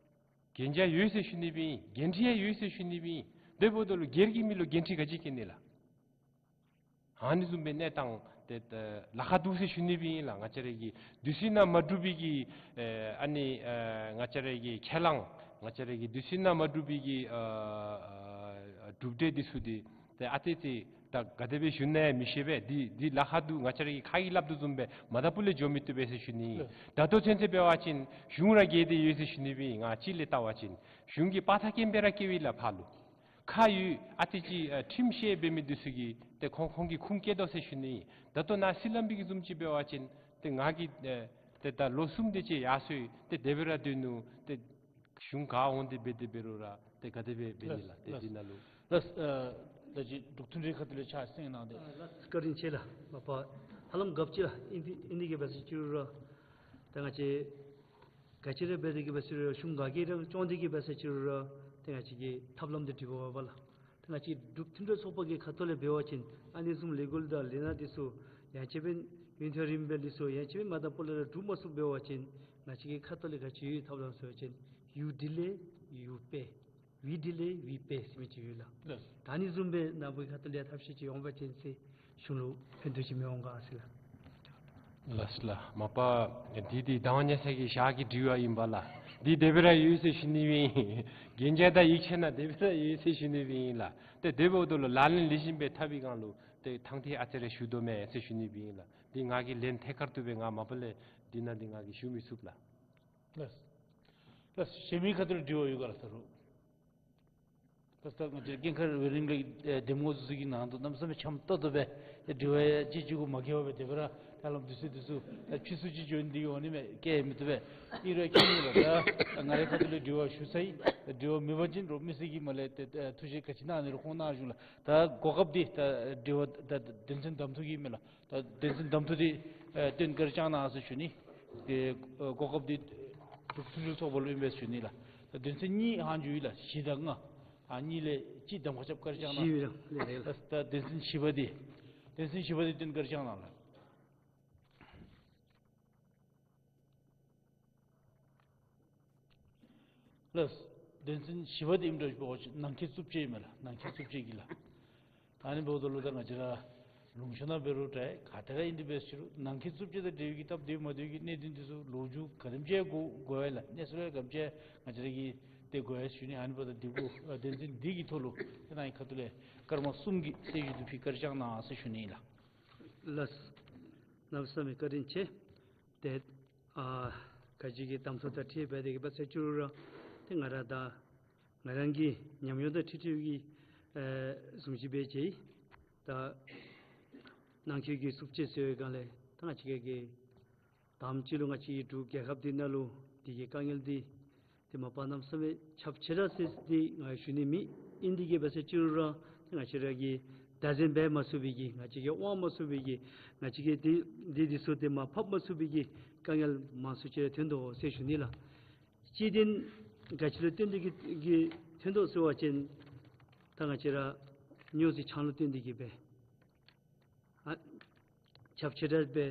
གན་རྒྱ་ཡོད་ཟེར་ཞུ་ནི་སྦེ་ཨིན། འགན་འཁྲི་ཡང་ཡོད་ཟེར་ཞུ་ནི་སྦེ་ཨིན། དེ་འབདཝ་ད་ལུ་སྒེར་གྱི་མི་ལུ་འགན་འཁྲི་ག་ཅི་བཀལ་ནི་ལགས། ཨ་ནི་བཟུམ་སྦེ་གནས་སྟངས་ཏེ་ཏེ་ལཱ་ཁག་འདུག་ཟེར་ཞུ་ནི་སྦེ་ཨིན་ལགས། ང་བཅས་ར་གི་དུས་ཚོད་ནང་མ་གྲུབ་པའི་གི་ཨེ་ཨ་ནི་ཨེ་ང་བཅས་ར་གི་ཁས་བླངས་ང་བཅས་ར་གི་དུས་ཚོད་ནང་མ་གྲུབ་པའི་གི་ཨ་ཨ་གྲུབ་འབྲས་འདི་ཚུ་འདི་ཏེ་ཨ་ཙི་ཙི་ད་ག་དེ་སྦེ་ཞུ་ན་ཡང་མི་ཤེས་པས། འདི་འདི་ལཱ་ཁག་འདུག། ང་བཅས་ར་གི་ཁ་གིས་སླབ་དོ་བཟུམ་སྦེ་མ་དང་ཕུ་ལས་འགྱོ་མི་བཏུབ་པས་ཟེར་ཞུ་ནི་ཨིན། ད་ལྟོ་ཚུན་ཚོད་འབད་བ་ཅིན་གཞུང་ར་རྒྱས་ཏེ་ཡོད་ཟེར་ཞུ་ནི་སྦེ་ཨིན། ང་ཅིག་ལས་བལྟ་བ་ཅིན་གཞུང་གིས་དཔའ་རྟགས་སྐྱོན་སྦེ་ར་བཀལཝ་ཨིན་ལགས་ཕར་ལུ། ཁ་ཡོད་ཨ་ཙི་ཅིག་ཨ་ཁྲིམས་བཤེར་འབད་མི་འདི་ཚུ་གིས་ཏེ་ཁོང་ཁོང་གི་ཁུངས་བཀལ་དོ་ཟེར་ཞུ་ནི་ཨིན། ད་ལྟོ་ནཱ་སི་ལམ་པའི་གི་བཟུམ་ཅིག་འབད་བ་ཅིན་ཏེ་ང་གིས་ཨེ་ཏེ་ད་ལོ་གསུམ་དེ་ཅིག་ཡར་སོང་ཡི། ཏེ་དེ་སྦེ་ར་སྡོད་ནུག། ཏེ་གཞུང་ག་འོང་སྟེ་འབད་དེ་འབད་རུང་ར་ཏེ་ག་དེ་སྦེ་འབད་ནི་ལགས། ཏེ་འདི་ནང་ལུ། ལགས། ཨ་ད་ཅི་འབྲུག་མཐུན་སྒྲིལ་ཁ་ཐུག་ལས་ཕྱག་གསལ་གནང་སྟེ། ལགས་བཀའ་དྲིན་ཆེ་ལགས། མ་པ་ཧ་ལམ་དགའ་བ་ཅིག་ལགས། ཨིན་ཏེ་ཨིན་ནི་གི་འབད་ས་ཅིག་རུང་ར་ད་ང་བཅས་ག་ཅི་ར་འབད་དེ་གི་འབད་ས་རུང་ར་གཞུང་ག་གིས་ར་སྐྱོང་སྟེ་གི་འབད་ས་ཅིག་རུང་ར་ཏེ་ང་བཅས་ཀྱི་ཐབས་ལམ་འདི་སྒྲིག་དགོ་པས་ལགས། ཏེ་ང་བཅས་འབྲུག་མཐུན་སྒྲིལ་ཚོགས་པ་གི་ཁ་ཐུག་ལས་འབད་བ་ཅིན་ཨ་ནི་བཟུམ་ལས་འགུལ་དང་ལས་སྣ་འདི་ཚུ་ཡང་ཅིན་འབད་ཡུན་ཐུང་རིམ་པ་འདི་ཚུ་ཡང་ཅིན་འབད་མ་དང་ཕུ་ལས་ར་འགྲུབ་མ་ཚུགས་པ་འབད་བ་ཅིན་ང་བཅས་ཀྱི་ཁ་ཐུག་ལས་ག་ཅི་ཡོད་ཐབས་ལམ་ཟེར་བ་ཅིན་you delay you pay, we delay we pay ཟེར་མི་ཅིག་ཡོད་ལགས། ལགས། ད་ཨ་ནི་བཟུམ་སྦེ་ནཱ་བུ་གི་ཁ་ཐུག་ལས་ཐབས་ཤེས་ཅིག་འོང་པ་ཅིན་ཟེར་གཞུང་ལུ་ཕན་ཐོགས་ཅིག་མི་འོང་ག་ཟེར་ལགས། ལགས་ལགས། མ་པ་འདི་འདི་དང་ཉེ་ས་གི་ཞག་གི་དྲི་བ་ཨིན་པས་ལགས། འདི་དེ་སྦེ་ར་ཡོད་ཟེར་ཞུ་ནི་ཨིན། རྒྱན་ཆ་དང་ཡིག་ཆ་ནང་དེ་སྦེ་ར་ཡོད་ཟེར་ཞུ་ནི་ཨིན་ལགས། ཏེ་དེ་འབདཝ་ད་ལུ་ལག་ལེན་ལེགས་ཤོམ་སྦེ་འཐབ་པའི་སྒང་ལུ་ཏེ་ཐང་ཐེ་ཨ་ཙི་རེ་ཞུ་དོ་མས་ཟེར་ཞུ་ནི་ཨིན་ལགས། འདི་ང་གིས་ལན་ཐད་ཀར་དུ་སྦེ་ང་མ་པ་ལས་འདི་ནང་འདི་ང་གིས་ཞུ་མི་ཚུགས་ལགས། ལགས། ལགས། གཞན་མི་ཁ་ཐུག་ལས་དྲི་བ་ཡོད་ག་ལགས་ད་རུང། ལགས། ད་ང་བཅས་ར་རྒྱལ་ཁབ་ཝེ་ལིང་ལས་ཨེ་འདེམས་ངོ་ཚུ་གི་ནང་དུ་གནམ་མེད་ས་མེད་འཆམ་ཏོག་ཏོ་སྦེ་ཨེ་དྲི་བ་ཡང་གཅིག་གཅིག་གུ་མ་འགལ་བར་སྦེ་དེ་སྦེ་ར་ཧ་ལམ་དུས་ཚོད་འདི་ཚུ་ད་ཕྱིས་སུ་ཅིག་འབྱོན་ཏེ་འོང་ནི་མས། བཀལ་མི་བཏུབ་པས། ཨིན་རུང་ཁྱད་མེད་ལགས། ད་ང་རའི་ཁ་ཐུག་ལས་དྲི་བ་ཞུ་ཚར་ཡི། དྲི་བ་མེད་པ་ཅིན་རོགས་མི་སེར་གྱིས་མར་ལས་ཏེ་ཐུགས་བཞེད་ག་ཅི་གནང་ནི་རུང་ཁོང་གནང་བཞུགས་ལགས། ད་གོ་སྐབས་འདི་ད་དྲི་བ་ད་དོན་ཚན་གདམ་འཐུ་གི་མས་ལགས། ད་དོན་ཚན་གདམ་འཐུ་འདི་ཨེ་སྟོན་བཀའ་དྲིན་བསྐྱང་གནང་ཟེར་ཞུ་ནི། ཏེ་ཨེ་གོ་སྐབས་འདི་འབྲུག་མཐུན་སྒྲིལ་ཚོགས་པ་ལུ་ཨིན་པས་ཞུ་ནི་ལགས། ད་དོན་ཚན་གཉིས་ཧང་ཇུ་ཡི་ལགས། བཞི་དང་ལྔ། ཨ་གཉིས་ལས་གཅིག་གདམ་ཁ་རྐྱབ་བཀའ་དྲིན་བསྐྱང་གནང་། བཞི་ཡོད་ལགས། ལགས་ལགས། ད་དོན་ཚན་བཞི་པ་འདི་དོན་ཚན་བཞི་པ་འདི་སྟོན་བཀའ་དྲིན་བསྐྱང་གནང་ལགས། ལགས། དོན་ཚན་བཞི་པ་འདི་ཨིནམ་འདྲཝ་ཅིག་འབད་བ་ཅིན་ནང་འཁོད་རྩུབ་སྤྱོད་ཨིན་མས་ལགས། ནང་འཁོད་རྩུབ་སྤྱོད་ཀྱི་ལགས། ད་ཨ་ནི་འབདཝ་ད་ལུ་ད་ང་བཅས་ར་ལུང་ཕྱོགས་ནང་འབད་རུང་འདྲ་ག་ཏེ་ར་ཨིན་ཏེ་འབད་ཟེར་རུང་ནང་འཁོད་རྩུབ་སྤྱོད་དང་འབྲེལ་བའི་གི་སྟབས་བདེ་མ་བདེ་གི་གནད་དོན་འདི་ཚུ་ལོ་རྒྱུས་ག་དེམ་ཅིག་གོ་དགོ་པས་ལགས། གནས་ཚུལ་ག་དེམ་ཅིག་ང་བཅས་ར་གིས་ཏེ་གོ་ཡི་ཟེར་ཞུ་ནི། ཨ་ནི་འབདཝ་ད་འདི་གུ་ཨ་དོན་ཚན་འདི་གི་ཐོག་ལུ་ཏེ་ནཱ་གི་ཁ་ཐུག་ལས་སྐར་མ་གསུམ་གྱི་གསལ་ཞུ་འདི་ཕུལ་བཀའ་དྲིན་བསྐྱང་གནང་ཟེར་ཞུ་ནི་ལགས། ལགས། གནམ་མེད་ས་མེད་བཀའ་དྲིན་ཆེ། ཏེ་ཨ་ག་ཅི་གི་གདམ་འཐུ་དང་འཁྲིལ་སྦེ་དེ་གི་སྦེ་ཟེར་ཅི་རུང་ར་ཏེ་ང་ར་ད་ང་རང་གི་ཉམས་མྱོང་དང་འཁྲིལ་འཁྲིལ་གྱི་ཨེ་བཟུམ་ཅིག་སྦེ་མཇལ་ཡི། ད་ནང་འཁོད་ཀྱི་རྩུབ་སྤྱོད་ཟེར་བའི་སྒང་ལས་ད་ང་བཅས་ཀྱི་དང་པ་ཅིག་ལུ་ང་བཅས་ཀྱི་འབྲུག་རྒྱལ་ཁབ་འདི་ནང་ལུ་འདི་གི་དཀའ་ངལ་འདི་ཏེ་མ་པ་གནམ་མེད་ས་མེད་ཁྱབ་ཆེ་དྲགས་ཟེར་འདི་ང་ཞུ་ནི་མེད། ཨིན་ཏེ་གི་སྦེ་ཟེར་ཅི་རུང་ར་ཏེ་ང་བཅས་ར་གིས་བདག་འཛིན་འབད་མ་ཚུགས་པའི་གི་ང་བཅས་ཀྱིས་དབང་མ་ཚུགས་པའི་གི་ང་བཅས་ཀྱིས་འདི་འདི་འདི་ཚུ་ཏེ་མར་ཕབ་མ་ཚུགས་པའི་གི་དཀའ་ངལ་མང་སུ་ཅིག་ཐོན་དོ་ཟེར་ཞུ་ནི་ལགས། གཅིག་དེ་ག་ཅི་ལུ་བརྟེན་ཏེ་གི་གི་ཐོན་དོ་ཟེར་བ་ཅིན་ད་ང་བཅས་ར་ཉོ་སྤྱོད་ཆང་ལུ་བརྟེན་ཏེ་གི་སྦེ་ཨ་ཁྱབ་ཆེ་དྲགས་སྦེ་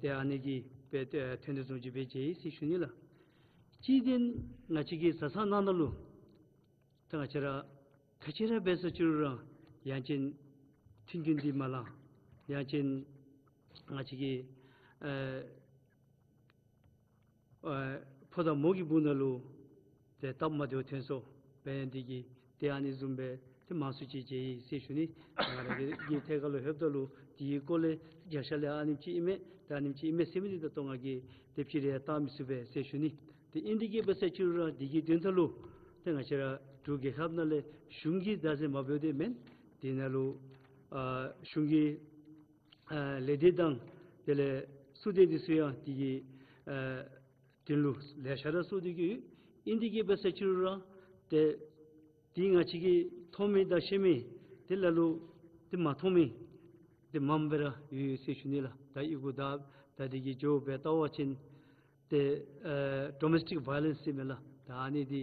ཏེ་ཨ་ནི་གི་སྦེ་ཏེ་ཐོན་དོ་བཟུམ་ཅིག་སྦེ་མཇལ་ཡི་ཟེར་ཞུ་ནི་ལགས། གཅིག་དེ་ང་བཅས་ཀྱི་བཟའ་ཚང་ནང་ན་ལུ་ད་ང་བཅས་ར་ག་ཅི་ར་འབད་ཟེར་ཅི་རུང་ར་ཡང་ཅིན་མཐུན་རྐྱེན་འདི་མ་ལང་། ཡང་ཅིན་ང་བཅས་ཀྱི་ཨེ་ཨེ་ཕོ་དང་མོ་གི་སྦུག་ནང་ལུ་ཏེ་སྟབས་མ་བདེཝ་ཐོན་སོང་། འབད་ནི་དེ་གིས་ཏེ་ཨ་ནི་བཟུམ་སྦེ་ཏེ་མང་སུ་ཅིག་མཇལ་ཡི་ཟེར་ཞུ་ནི། ང་ར་གི་གི་ཐད་ཁར་ལུ་ལྷོདཔ་ད་ལུ་དེའི་སྐོར་ལས་རྒྱབ་ཤ་ལས་ཨ་ནེམ་ཅིག་ཨིན་མས་ད་ཨ་ནེམ་ཅིག་ཨིན་མས་ཟེར་མི་འདི་ད་ལྟོ་ང་གིས་ཏེ་ཕྱི་རེ་ཡང་བཏང་མི་ཚུགས་པས་ཟེར་ཞུ་ནི། ཏེ་ཨིན་ཏེ་གི་སྦེ་ཟེར་ཅི་རུང་ར་དེ་གི་དོན་དག་ལུ་ཏེ་ང་བཅས་ར་འབྲུག་རྒྱལ་ཁབ་ནང་ལས་གཞུང་གིས་བདག་འཛིན་མ་འབད་དེ་མེན། དེ་ནང་ལུ་ཨ་གཞུང་གི་ཨ་ལས་སྡེ་དང་དེ་ལས་ཚོགས་སྡེ་འདི་ཚུ་ཡང་དེ་གི་ཨ་དོན་ལུ་ལེ་ཤ་ར་ཚོགས་ཏེ་གི་ཡོད། ཨིན་ཏེ་གི་སྦེ་ཟེར་ཅི་རུང་ར་ཏེ་དེ་ང་བཅས་ཀྱིས་མཐོང་མི་དང་ཤེས་མི་དེ་ལ་ལུ་ཏེ་མ་མཐོང་མི་དེ་མངམ་སྦེ་ར་ཡོད་ཡོད་ཟེར་ཞུ་ནི་ལགས། ད་ཨི་གུ་ད་ད་དེ་གི་འགྱོ་སྦེ་བལྟ་བ་ཅིན་ཏེ་ཨ་ཌོ་མེསི་ཊིག་ཝའི་ལེནསི་ཟེར་མི་ལགས། ད་ཨ་ནི་འདི་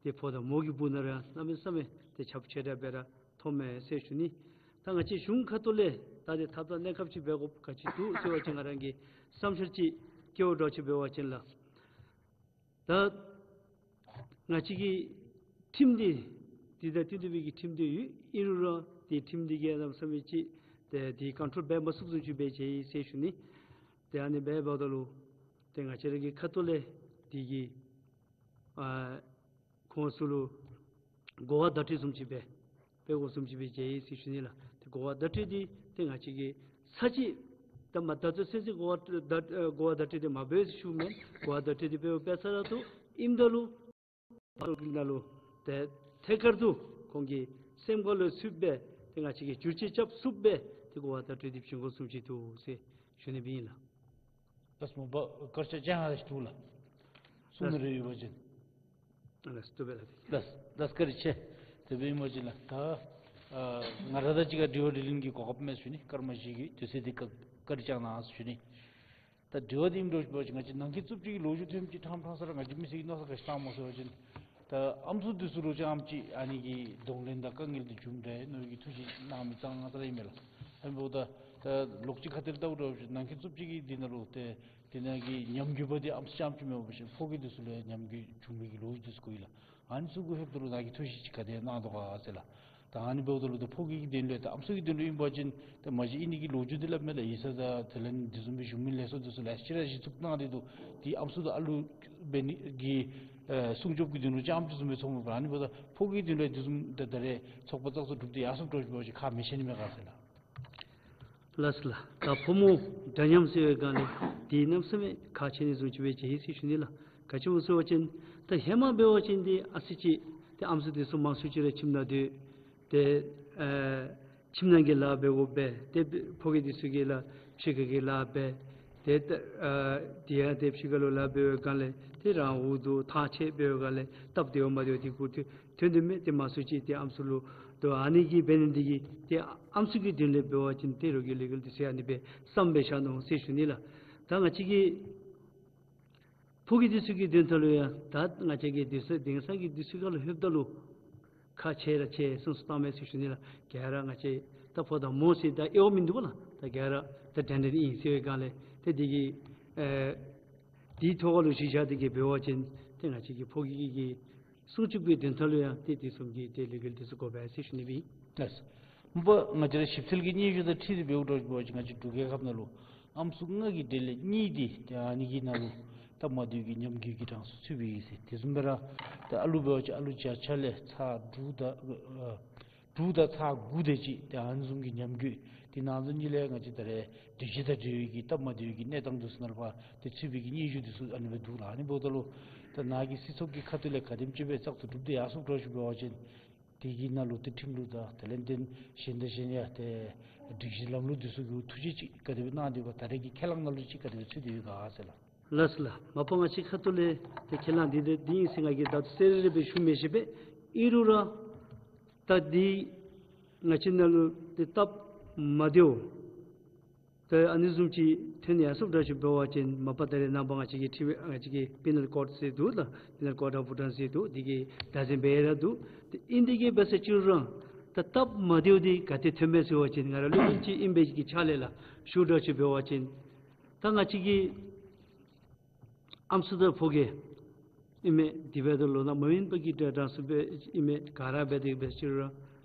ཏེ་ཕོ་དང་མོ་གི་སྦུག་ནང་ར་གནམ་མེད་ས་མེད་ཏེ་ཁྱབ་ཆེ་དྲགས་སྦེ་ར་མཐོངམ་མས་ཟེར་ཞུ་ནི། ད་ང་བཅས་གཞུང་ཁ་ཐུག་ལས་ད་དེ་ཐབས་དང་གནས་སྐབས་ཅིག་འབད་དགོཔ་ག་ཅི་འདུག་ཟེར་བ་ཅིན་ང་རང་གི་བསམ་འཆར་ཅིག་སྐྱེལཝ་འདྲཝ་ཅིག་འབད་བ་ཅིན་ལགས། ད་ང་བཅས་ཀྱི་ཁྲིམས་འདི་འདི་དང་བསྟུན་ཏེ་སྦེ་གི་ཁྲིམས་འདི་ཡོད། ཨིན་རུང་ར་དེ་ཁྲིམས་འདི་གིས་གནམ་མེད་ས་མེད་ཅིག་ཏེ་དེ་ཀོན་ཊོལ་འབད་མ་ཚུགསཔ་བཟུམ་ཅིག་སྦེ་མཇལ་ཡི་ཟེར་ཞུ་ནི། ཏེ་ཨ་ནི་འབདཝ་ད་ལུ་ཏེ་ང་བཅས་ར་གི་ཁ་ཐུག་ལས་དེ་གི་ཨ་ཁོང་ཚུ་ལུ་གོ་བ་བརྡ་སྤྲོད་བཟུམ་ཅིག་སྦེ་འབད་དགོཔ་བཟུམ་ཅིག་སྦེ་མཇལ་ཡི་ཟེར་ཞུ་ནི་ལགས། ཏེ་གོ་བ་བརྡ་སྤྲོད་འདི་ཏེ་ང་བཅས་ཀྱིས་ཚར་གཅིག་ད་མ་ད་ལྟོ་ཚུན་ཚོད་གོ་བ་བརྡ་ཨ་གོ་བ་བརྡ་སྤྲོད་འདི་མ་འབད་ཟེར་ཞུཝ་མེན། གོ་བ་བརྡ་སྤྲོད་འདི་འབད་འབད་ས་ར་ཏེ་ཨིནམ་ད་ལུ་ཕར་ནང་ལུ་ཏེ་ཐད་ཀར་དུ་ཁོང་གི་སེམས་ཁར་ལུ་ཚུདཔ་སྦེ་ཏེ་ང་བཅས་ཀྱིས་བསྒྱུར་བཅོས་རྐྱབ་ཚུགསཔ་སྦེ་ཏེ་གོ་བ་བརྡ་སྤྲོད་འདི་བྱིན་དགོཔ་བཟུམ་ཅིག་འདུག་ཟེར་ཞུ་ནི་སྦེ་ཨིན་ལགས། ལགས་སོ། མ་པ་སྐར་ཆ་བཅོ་ལྔ་ཅིག་འདུག་ལགས། གསུང་ནི་རེ་ཡོད་པ་ཅིན། ལགས་སོ། བཏུབ་པས་ལགས། ལགས་ལགས། བཀའ་དྲིན་ཆེ། དེ་སྦེ་ཨིན་པ་ཅིན་ལགས། ད་ཨ་ང་ར་དང་གཅིག་ཁར་དྲི་བ་དྲིས་ལན་གྱི་གོ་སྐབས་མེད་ཟེར་ཞུ་ནི། སྐར་མ་བཞི་གི་དུས་ཚོད་འདི་བཀའ་བཀའ་དྲིན་བསྐྱང་གནང་ཟེར་ཞུ་ནི། ད་དྲི་བ་འདི་ཨིནམ་འདྲཝ་ཅིག་འབད་བ་ཅིན་ང་བཅས་ནང་འཁོད་རྩུབ་སྤྱོད་ཀྱི་ལོ་རྒྱུས་ཐོནམ་ཅིག་ཕྲང་ཕྲང་ས་ར་ང་བཅས་མི་སེར་གྱིས་མནོ་བསམ་ག་ཅི་བཏངམ་སྨོ་ཟེར་བ་ཅིན་ད་ཨམ་སྲུ་འདི་ཚུ་ལུ་ཅིག་ཨམ་ཅིག་ཨ་ནི་གི་གདོང་ལེན་དང་དཀའ་ངལ་འདི་བྱུངམ་འདྲས་མནོ་བའི་གི་ཐུགས་བཞེད་གནང་མི་ཙང་ཙ་ར་ཨིན་མས་ལགས། ཨ་ནི་འབདཝ་ད་ད་ལོགས་ཅིག་ཁ་ཐུག་ལས་བལྟཝ་འདྲཝ་ཅིག་ནང་འཁོད་རྩུབ་སྤྱོད་ཀྱི་འདི་ནང་ལུ་ཏེ་དེ་ནང་གི་ཉམས་རྒུད་པ་འདི་ཨམ་སྲུ་ཙམ་ཅིག་མེན་པར་ཕོ་རྒྱས་འདི་ཚུ་ལུ་ཡང་ཉམས་རྒུད་བྱུང་མི་གི་ལོ་རྒྱུས་འདི་ཚུ་གོ་ཡི་ལགས། ཨ་ནི་ཚུ་གུ་ལྷོདཔ་ད་ལུ་ནཱ་གིས་ཐུགས་བཞེད་ཅིག་ག་དེ་གནང་དོ་ག་ཟེར་ལགས། ད་ཨ་ནི་འབདཝ་ད་ལུ་ད་ཕོ་སྐྱེས་ཀྱི་དོན་ལས་ད་ཨམ་སྲུ་གི་དོན་ལུ་ཨིན་པ་ཅིན་ད་མ་གཞི་ཨིན་ནི་གི་ལོ་རྒྱུས་འདི་སླབ་མས། ད་ཡིག་ཚང་དང་དེ་ལས་འདི་བཟུམ་མའི་གཞུང་མིན་ལས་ཚོགས་འདི་ཚུ་ལེ་ཤ་ཅིག་ར་གཞི་བཙུགས་གནང་སྟེ་འདུག། དེ་ཨམ་སྲུ་དང་ཨ་ལུ་འབད་ནི་གི་ཨེ་སྲུང་སྐྱོབ་ཀྱི་དོན་ལུ་རྐྱངམ་དེ་བཟུམ་མའི་ཚོགས་མེད་པར་ཨ་ནི་འབདཝ་ད་ཕོ་སྐྱེས་དོན་ལས་དེ་བཟུམ་ད་ད་རེས་ཚོགས་པ་བཙག་འཐུ་གྲུབ་སྟེ་ཡར་སོངམ་འདྲཝ་ཅིག་འབད་བ་ཅིན་ཁག་མི་ཆེ་ནི་མས་ག་ཟེར་ལགས། ལགས་སོ་ལགས། ད་ཕོ་མོ་འདྲ་མཉམ་ཟེར་བའི་སྒང་ལས་དེ་གནམ་མེད་ས་མེད་ཁག་ཆེ་ནི་བཟུམ་ཅིག་སྦེ་མཇལ་ཡི་ཟེར་ཞུ་ནི་ལགས། ག་ཅི་སྨོ་ཟེར་བ་ཅིན་ད་ཧེ་མ་འབད་བ་ཅིན་ཏེ་ཨ་ཙི་ཅིག་ཏེ་ཨམ་སྲུ་དེ་ཚུ་མང་སུ་ཅིག་ར་ཁྱིམ་ནང་སྡོད། ཏེ་ཨ་ཁྱིམ་ནང་གི་ལཱ་འབད་དགོ་པས། ཏེ་ཕོ་སྐྱེས་དེ་ཚུ་གིས་ལཱ་ཕྱི་ཁ་གི་ལཱ་འབད། ཏེ་ཨ་དེ་ཡང་ཏེ་ཕྱི་ཁ་ལུ་ལཱ་འབད་བའི་སྒང་ལས་ཏེ་རང་འུ་སྡུག་ཐང་ཆད་འབད་བའི་སྒང་ལས་སྟབས་བདེཝ་མ་བདེཝ་དེ་གུ་ཏེ་ཐོན་དོ་མས། ཏེ་མང་སུ་ཅིག་ཏེ་ཨམ་སྲུ་ལུ་ཏེ་ཨ་ནི་གིས་འབད་ནི་འདི་གིས་ཏེ་ཨམ་སྲུ་གི་དོན་ལས་འབད་བ་ཅིན་ཏེ་རོགས་ཀྱི་ལས་འགུལ་དེ་ཚུ་ཨ་ནི་སྦེ་བསམ་སྦེ་བཞག་ནུག་ཟེར་ཞུ་ནི་ལགས། ད་ང་བཅས་ཀྱི་ཕོ་སྐྱེས་དེ་ཚུ་གི་དོན་དག་ལུ་ཡང་ད་ང་བཅས་ཀྱི་དེང་སང་དེང་སང་གི་དུས་ཚོད་ཁར་ལྷོདཔ་ད་ལུ་ཁག་ཆེ་ར་ཆེ་སོང་སོང་བཏང་མས་ཟེར་ཞུ་ནི་ལགས། ག་ར་ང་བཅས་ད་ཕོ་དང་མོ་ཟེར་ད་དབྱེ་བ་མིན་འདུག་པ་ལགས། ད་ག་ར་ད་འདྲན་འདྲ་ཨིན་ཟེར་བའི་སྒང་ལས་ཏེ་དེ་གིས་ཨེ་དེའི་ཐོག་ཁར་ལུ་གཞི་བཞག་སྟེ་གིས་འབད་བ་ཅིན་ཏེ་ང་བཅས་ཀྱི་ཕོ་སྐྱེས་ཀྱི་སྲུང་སྐྱོབ་ཀྱི་དོན་དག་ལུ་ཡང་ཏེ་དེ་བཟུམ་གྱི་ཏེ་ལས་འགུལ་དེ་ཚུ་དགོ་པས་ཟེར་ཞུ་ནི་སྦེ་ཨིན། ལགས། མ་པ་ང་བཅས་ར་ཞིབ་འཚོལ་གྱི་སྙན་ཞུ་དང་འཁྲིལ་ཏེ་འབདཝ་འདྲཝ་ཅིག་འབད་བ་ཅིན་ང་བཅས་འབྲུག་རྒྱལ་ཁབ་ནང་ལུ་ཨམ་སྲུ་ལྔ་གི་གྲས་ལས་གཉིས་དེ་ཏེ་ཨ་ནི་གི་ནང་ལུ་སྟབས་མ་བདེཝ་གི་ཉམས་རྒུད་ཀྱི་གྲངས་སུ་ཚུད་པའི་ཨིན་ཟེར། དེ་བཟུམ་སྦེ་ར་ཏེ་ཨ་ལུ་འབད་བ་ཅིན་ཨ་ལུ་བརྒྱ་ཆ་ལས་ཚག་དྲུག་དང་ཨ་དྲུག་དང་ཚག་དགུ་དེ་ཅིག་ཏེ་ཨ་ནི་བཟུམ་གྱི་ཉམས་རྒུད། དེ་ནང་དོན་གཉིས་ལས་ང་བཅས་ད་རེས་སྒྲིག་གཞི་དང་འབྲེལ་བའི་གི་སྟབས་མ་བདེཝ་གི་གནས་སྟངས་དེ་ཚུ་ནང་ལུ་ཕར་ཏེ་ཚུད་པའི་གི་སྙན་ཞུ་དེ་ཚུ་ཨ་ནི་སྦེ་འདུག་ལགས། ཨ་ནི་འབདཝ་ད་ལུ་ད་ནཱ་གི་སྲིད་ཚོགས་ཀྱི་ཁ་ཐུག་ལས་ག་དེམ་ཅིག་སྦེ་བཙག་འཐུ་གྲུབ་སྟེ་ཡར་སོངམ་འདྲཝ་ཅིག་འབད་བ་ཅིན་དེ་གི་ནང་ལུ་ཏེ་ཁྲིམས་ལུགས་དང་དེ་ལས་ཏེ་གཞན་དང་གཞན་ཡང་ཏེ་སྒྲིག་གཞི་ལམ་ལུགས་དེ་ཚུ་གུ་ཐུགས་རྗེ་ཅིག་ག་དེ་སྦེ་གནང་སྟེ་ད་རེས་ཀྱི་ཁས་བླངས་ནང་ལུ་ཅིག་ག་དེ་སྦེ་ཚུད་དེ་ཡོད་ག་ཟེར་ལགས། ལགས་སོ་ལགས། མ་པ་ང་བཅས་ཁ་ཐུག་ལས་ཏེ་ཁས་བླངས་འདི་འདི་འདི་ཨིན་ཟེར་ང་གིས་ད་ལྟོ་གསལ་རི་རི་སྦེ་ཞུ་མི་ཤེས་པས། ཨིན་རུང་ར་ད་འདི་ང་བཅས་ནང་ལུ་ཏེ་སྟབས་མ་བདེཝ་ཏེ་ཨ་ནི་བཟུམ་ཅིག་ཐོན་ཡར་སོངམ་འདྲཝ་ཅིག་འབད་བ་ཅིན་མ་པ་ད་རེས་ནངས་པ་ང་བཅས་ཀྱི་ཁྲིམས་ང་བཅས་ཀྱི་པི་ནཱལ་ཀོཌ་ཟེར་འདུག་ལགས། པི་ནཱལ་ཀོཌ་ཨོཕ་བྷུ་ཊཱན་ཟེར་འདུག། དེ་གིས་བདག་འཛིན་འབད་ར་འདུག། ཏེ་ཨིན་དེ་གིས་འབད་ས་ཅིག་རུང་ད་སྟབས་མ་བདེཝ་འདི་ག་ཏེ་ཐོནམ་མས་ཟེར་བ་ཅིན་ང་ར་ལུ་ཨིན་ཅི་ཨིན་པའི་གི་ཆ་ལས་ལགས་ཞུཝ་འདྲཝ་ཅིག་འབད་བ་ཅིན་ད་ང་བཅས་ཀྱི་ཨམ་སྲུ་དང་ཕོ་སྐྱེས་ཨིན་མས། དེ་འབདཝ་ད་ལུ་ནཱ་མ་ཨིན་པའི་གི་གྲ་གྲངས་སུ་སྦེ་ཨིན་མས། ག་ར་འབད་དེ་འབད་ཅི་རུང་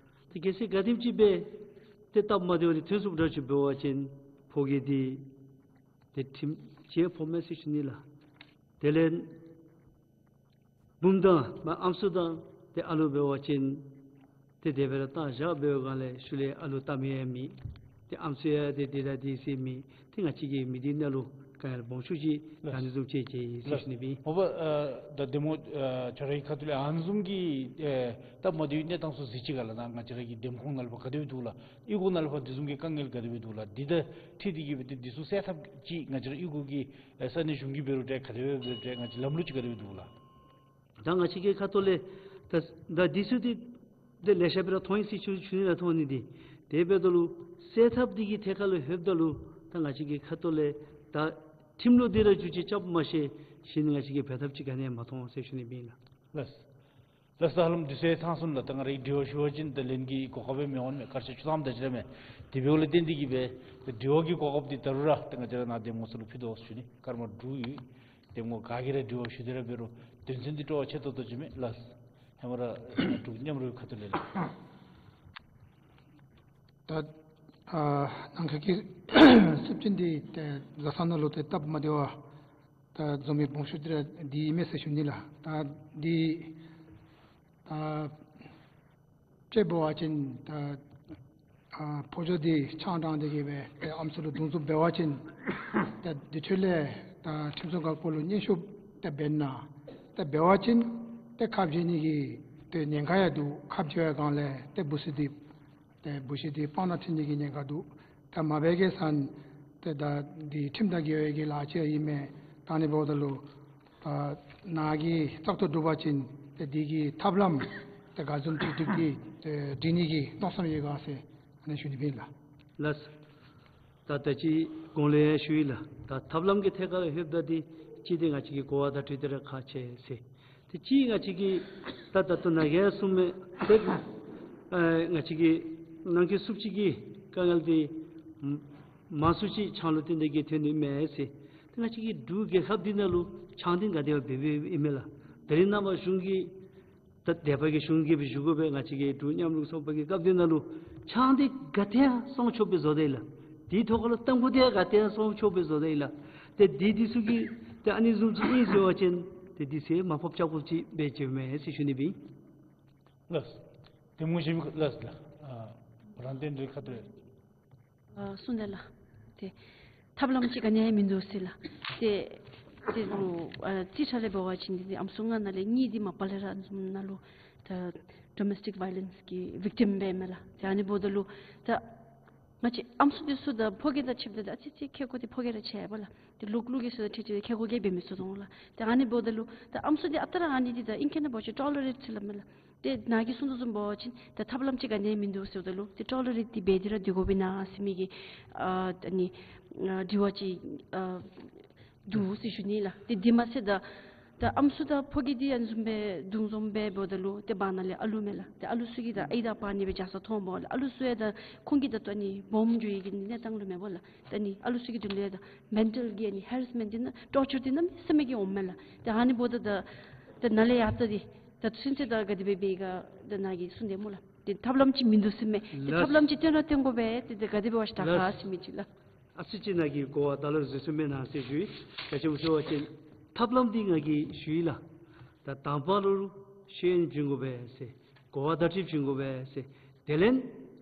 ཏེ་གལ་སྲིད་ག་དེམ་ཅིག་སྦེ་ཏེ་སྟབས་མ་བདེཝ་འདི་ཐོན་སོངམ་འདྲཝ་ཅིག་འབད་བ་ཅིན་ཕོ་སྐྱེས་འདི་ཏེ་ཁྲིམས་ཅིག་ཕོག་མས་ཟེར་ཞུ་ནི་ལགས། དེ་ལས་བུམོ་དང་མ་ཨམ་སྲུ་དང་ཏེ་ཨ་ལུ་འབད་བ་ཅིན་ཏེ་དེ་སྦེ་ར་བཏང་བཞག་འབད་བའི་སྒང་ལས་ཤུལ་ལས་ཨ་ལུ་བལྟ་མི་ཡང་མེད། ཏེ་ཨམ་སྲུ་ཡང་ཏེ་འདི་དང་འདི་ཟེར་མེད། ཏེ་ང་བཅས་ཀྱི་མི་སྡེ་ནང་ལུ་དཀའ་ངལ་སྦོམ་ཤོས་ཅིག་ལགས། ཨ་ནི་བཟུམ་ཅིག་མཇལ་ཡི་ཟེར་ཞུ་ནི་སྦེ། ལགས། མ་པ་ཨ་ད་འདི་སྨོ་ཨ་ཁྱོད་རའི་ཁ་ཐུག་ལས་ཨ་ནི་བཟུམ་གྱི་ཨེ་སྟབས་མ་བདེ་བའི་གནས་སྟངས་ཚུ་གཟིགས་ཅི་ག་ལགས། ད་ང་བཅས་ར་གི་འདེམས་ཁོངས་ནང་ལུ་ཕར་ག་དེ་སྦེ་འདུག་ལགས། གཡུས་སྒོ་ནང་ལུ་ཕར་འདི་བཟུམ་གྱི་དཀའ་ངལ་ག་དེ་སྦེ་འདུག་ལགས། འདི་དང་འཁྲིལ་ཏེ་གིས་སྦེ་ཏེ་འདི་ཚུ་སེལ་ཐབས་ཅིག་ང་བཅས་ར་གཡུས་སྒོ་གི་ཨེ་ས་གནས་གཞུང་གིས་འབད་རུང་འདྲ་ག་དེ་སྦེ་འབད་རུང་འདྲ་ང་བཅས་ལམ་ལུགས་ཅིག་ག་དེ་སྦེ་འདུག་ལགས། ད་ང་བཅས་ཀྱི་ཁ་ཐུག་ལས་ད་ད་འདི་ཚུ་འདི་ཏེ་ལེ་ཤ་སྦེ་ར་མཐོང་ཡི་ཟེར་ཞུ་ཞུ་ནི་ལགས། མཐོང་ནི་འདི་དེ་འབདཝ་ད་ལུ་སེལ་ཐབས་འདི་གི་ཐད་ཁར་ལུ་ལྷོདཔ་ད་ལུ་ད་ང་བཅས་ཀྱི་ཁ་ཐུག་ལས་ད་ཁྲིམས་ལུགས་འདི་ར་འགྱུར་བཅོས་རྐྱབ་མ་ཤེས་གཞན་ང་བཅས་ཀྱིས་འབད་ཐབས་ཅིག་ག་ནི་ཡང་མ་མཐོང་ཟེར་ཞུ་ནི་སྦེ་ཨིན་ལགས། ལགས། ལགས་སོ་ཧ་ལམ་དུས་ཚོད་ཚང་སོང་ལགས། ད་ང་རའི་དྲི་བ་ཞུ་བ་ཅིན་ད་ལན་གྱི་གོ་སྐབས་སྦེ་མི་འོང་མས། སྐར་ཆ་བཅུ་ཐམ་དེ་ཅིག་ར་མས། དེ་འབདཝ་ལས་བརྟེན་ཏེ་གིས་སྦེ་ད་དྲི་བ་གི་གོ་སྐབས་འདི་ད་རུང་ར་ད་ང་བཅས་ར་ནཱ་འདེམས་ངོ་ཚུ་ལུ་ཕུལ་དོ་ཟེར་ཞུ་ནི། སྐར་མ་དྲུག་ཡོད། འདེམས་ངོ་ག་གིས་ར་དྲི་བ་ཞུ་སྟེ་ར་འབད་རུང་དོན་ཚན་འདི་སྤྲོ་བ་ཆེ་ཏོག་ཏོ་ཅིག་མས་ལགས། ཧེ་མ་ར་འབྲུག་མཉམ་རོགས་ཁ་ཐུག་ལས་ལགས། ད་ཨ་ནང་ཁ་གི་སྲིད་བྱུས་འདི་ཏེ་བཟའ་ཚང་ནང་ལུ་ཏེ་སྟབས་མ་བདེ་བ་ད་འཛོམས་མི་སྦོམ་ཤོས་འདི་ར་འདི་ཨིན་མས་ཟེར་ཞུ་ནི་ལགས། ད་འདི་ད་དཔྱེ་འབད་བ་ཅིན་ད་ཨ་ཕོ་ཇོ་འདི་ཆང་དྲངས་ཏེ་གིས་སྦེ་ཏེ་ཨམ་སྲུ་ལུ་རྡུང་རྡུང་འབད་བ་ཅིན་ཏེ་དེ་ཚུ་ལས་ད་ཁྲིམས་སྲུང་འགག་པ་ལུ་སྙན་ཞུ་ཏེ་འབད་ན་ཏེ་འབད་བ་ཅིན་ཏེ་ཁ་འབྱལ་ནི་གི་ཏེ་ཉེན་ཁ་ཡང་འདུག། ཁ་འབྱལ་བའི་སྒང་ལས་ཏེ་འབུ་སྲིན་འདི་ཏེ་འབུ་སྲིན་འདི་སྤང་ནང་ཐིམ་ནི་གི་ཉེན་ཁ་འདུག། ད་མ་འབད་གེ་ཟེར་ཏེ་ད་འདི་ཁྲིམས་དང་འགལ་བའི་གི་ལཱ་ཅིག་ཨིན་མས། ད་ཨ་ནི་འབདཝ་ད་ལུ་ད་ནཱ་གིས་བཙག་འཐུ་གྲུབ་པ་ཅིན་ཏེ་འདི་གི་ཐབས་ལམ་ཏེ་ག་བཟུམ་ཅིག་སྒྲིག་སྟེ་ཏེ་སྒྲིག་ནི་གི་མནོ་བསམ་ཡོད་ག་ཟེར་ཨ་ནི་ཞུ་ནི་སྦེ་ཨིན་ལགས། ལགས། ད་ད་ཅི་གོང་ལས་ཡང་ཞུ་ཡི་ལགས། ད་ཐབས་ལམ་གྱི་ཐད་ཁར་ལྷོདཔ་ད་འདི་ཅིག་འདི་ང་བཅས་ཀྱི་གོ་བ་དང་འཁྲིལ་ཏེ་ར་ཁག་ཆེ་ཟེར། ཏེ་ཅིག་ང་བཅས་ཀྱི་ད་ད་ལྟོ་ནཱ་གིས་གསུངས་མི་ཏེ་ཨ་ང་བཅས་ཀྱི་ནང་འཁོད་སུ་ཅིག་གི་དཀའ་ངལ་འདི་མང་སུ་ཅིག་ཆང་ལུ་བརྟེན་ཏེ་གིས་ཐོན་ནི་མས་ཟེར། ཏེ་ང་བཅས་ཀྱི་འབྲུག་རྒྱལ་ཁབ་འདི་ནང་ལུ་ཆང་འདི་ག་དེ་སྦེ་འབད་འབདཝ་ཨིན་མས་ལགས། ད་རེས་ནངས་པ་གཞུང་གིས་ ད་དད་པ་གི་གཞུང་གིས་སྦེ་ཞུ་དགོ་པས། ང་བཅས་ཀྱི་འབྲུག་མཉམ་རུབ་ཚོགས་པ་གི་སྐབས་དེ་ནང་ལུ་ཆང་འདི་ག་ཏེ་ཡང་བཙོང་ཆོག་པའི་བཟོ་སྟེ་ཡོད་ལགས། དེའི་ཐོག་ཁ་ལུ་ཏམ་ཁུ་འདི་ཡང་ག་ཏེ་ཡང་བཙོང་ཆོག་པའི་བཟོ་སྟེ་ཡོད་ལགས། ཏེ་འདི་འདི་ཚུ་གི་ཏེ་ཨ་ནི་བཟུམ་ཅིག་ཨིན་ཟེར་བ་ཅིན་ཏེ་འདི་ཚུ་མར་ཕབ་རྐྱབ་དགོཔ་ཅིག་འབད་བྱུང་མས་ཟེར་ཞུ་ནི་སྦེ་ཨིན། ལགས། གདམ་ངོ་གཞན་མི་ལགས་ལགས། ཨ་རང་བསྟན་འཛིན་ཁ་ཐུག་ལས། ཨ་གསུངས་ཏེ་ལགས། ཏེ་ཐབས་ལམ་ཅིག་ག་ནི་ཡང་མིན་འདུག་ཟེར་ལགས། ཏེ་ཏེ་ལུ་ཨ་རྩིས་ཁྲ་ལས་འབད་བ་ཅིན་འདི་ཨམ་སྲུ་ལྔ་ནང་ལས་གཉིས་འདི་མ་པ་ལས་ར་བཟུམ་ནང་ལུ་ད་ཌོ་མེས་ཊིག་ཝའི་ལེནསི་གི་བིག་ཊིམ་འབད་མས་ལགས། ཏེ་ཨ་ནི་འབདཝ་ད་ལུ་ད་ང་བཅས་ཨམ་སྲུ་འདི་ཚུ་ད་ཕོ་སྐྱེས་དང་ཕྱདཔ་ད་ཨ་ཙི་ཅིག་ཁེ་ཀོ་འདི་ཕོ་སྐྱེས་ར་ཆེ་བས་ལགས། ཏེ་ལོག་ལོག་གི་ཚུ་ད་ཁྲིག་ཁྲི་ཁེ་ཀོ་གིས་འབད་མི་ཚུགས་དོ་ལགས། ཏེ་ཨ་ནི་འབདཝ་ད་ལུ་ད་ཨམ་སྲུ་འདི་ཨ་རྟག་ར་ཨ་ནི་འདི་ད་ཨིང་སྐད་ནང་འབད་བ་ཅིན་ཊོ་ལེ་རེཊ་ཟེར་སླབ་མས་ལགས། ཏེ་ནཱ་གིས་གསུངས་དོ་བཟུམ་འབད་བ་ཅིན་ད་ཐབས་ལམ་ཅིག་ག་ནི་ཡང་མིན་འདུག་ཟེརཝ་ད་ལུ་ཏེ་ཊོ་ལེ་རེཊ་འདི་འབད་དེ་ར་སྡོད་དགོ་པས་ན་ཟེར་མི་གི་ཨ་ཨ་ནི་ཨ་དྲི་བ་ཅིག་ཨ་འདུག་ཟེར་ཞུ་ནི་ལགས། ཏེ་དེ་མ་ཚད་ད་ད་ཨམ་སྲུ་དང་ཕོ་སྐྱེས་འདི་ཨ་ནི་བཟུམ་སྦེ་འདུ་འཛོམས་སྦེ་འབདཝ་ད་ལུ་ཏེ་བར་ན་ལས་ཨ་ལུ་མས་ལགས། ཏེ་ཨ་ལུ་ཚུ་གིས་ད་ཨའི་དང་པ་ཨ་ནི་སྦེ་བྱ་ས་མཐོངམ་ལགས། ཨ་ལུ་ཚུ་ཡང་ད་ཁོང་གི་ད་ལྟོ་ཨ་ནི་སྦོམ་འགྱོ་ཡི་གི་གནས་སྟངས་ལུ་མེན་པ་ལགས། ད་ཨ་ནི་ཨ་ལུ་ཚུ་གི་དོན་ལུ་ཡང་ད་མེན་ཊལ་གྱི་ཨ་ནི་ཧེ་རེསི་མེནཊ་འདི་ནང་ཊོར་ཅར་འདི་གནམ་མེད་ས་མེད་ཀྱི་འོངམ་མས་ལགས། ཏེ་ཨ་ནི་འབདཝ་ད་ད་ད་ནཱ་ལས་ཡར་ད་འདི་ད་ཚུན་ཚོད་ད་ག་དེ་སྦེ་འབད་ཡི་ག་ད་ནཱ་གིས་གསུངས་ཏེ་སྨོ་ལགས། ཏེ་ཐབས་ལམ་ཅིག་མིན་འདུག་ཟེར་མས། ཏེ་ལགས། ཐབས་ལམ་ཅིག་སྟོན་ར་སྟོན་དགོ་པས། ཏེ་ཏེ་ག་དེ་སྦེ་བ་ཞིན་དྲག་ག་ཟེར་མི་ཅིག་ལགས། ཨ་ཙི་ཅིག་ནཱ་གིས་གོ་བ་ད་ལོག་བཟོ་ཚུགས་མེན་ན་ཟེར་ཞུ་ཡི། ག་ཅི་སྨོ་ཟེར་བ་ཅིན་ཐབས་ལམ་འདི་ང་གིས་ཞུ་ཡི་ལགས། ད་དང་པ་ལུ་ཤེས་ཡོན་བྱིན་དགོ་པས་ཟེར། གོ་བ་བརྡ་སྤྲོད་བྱིན་དགོ་པས་ཟེར། དེ་ལས་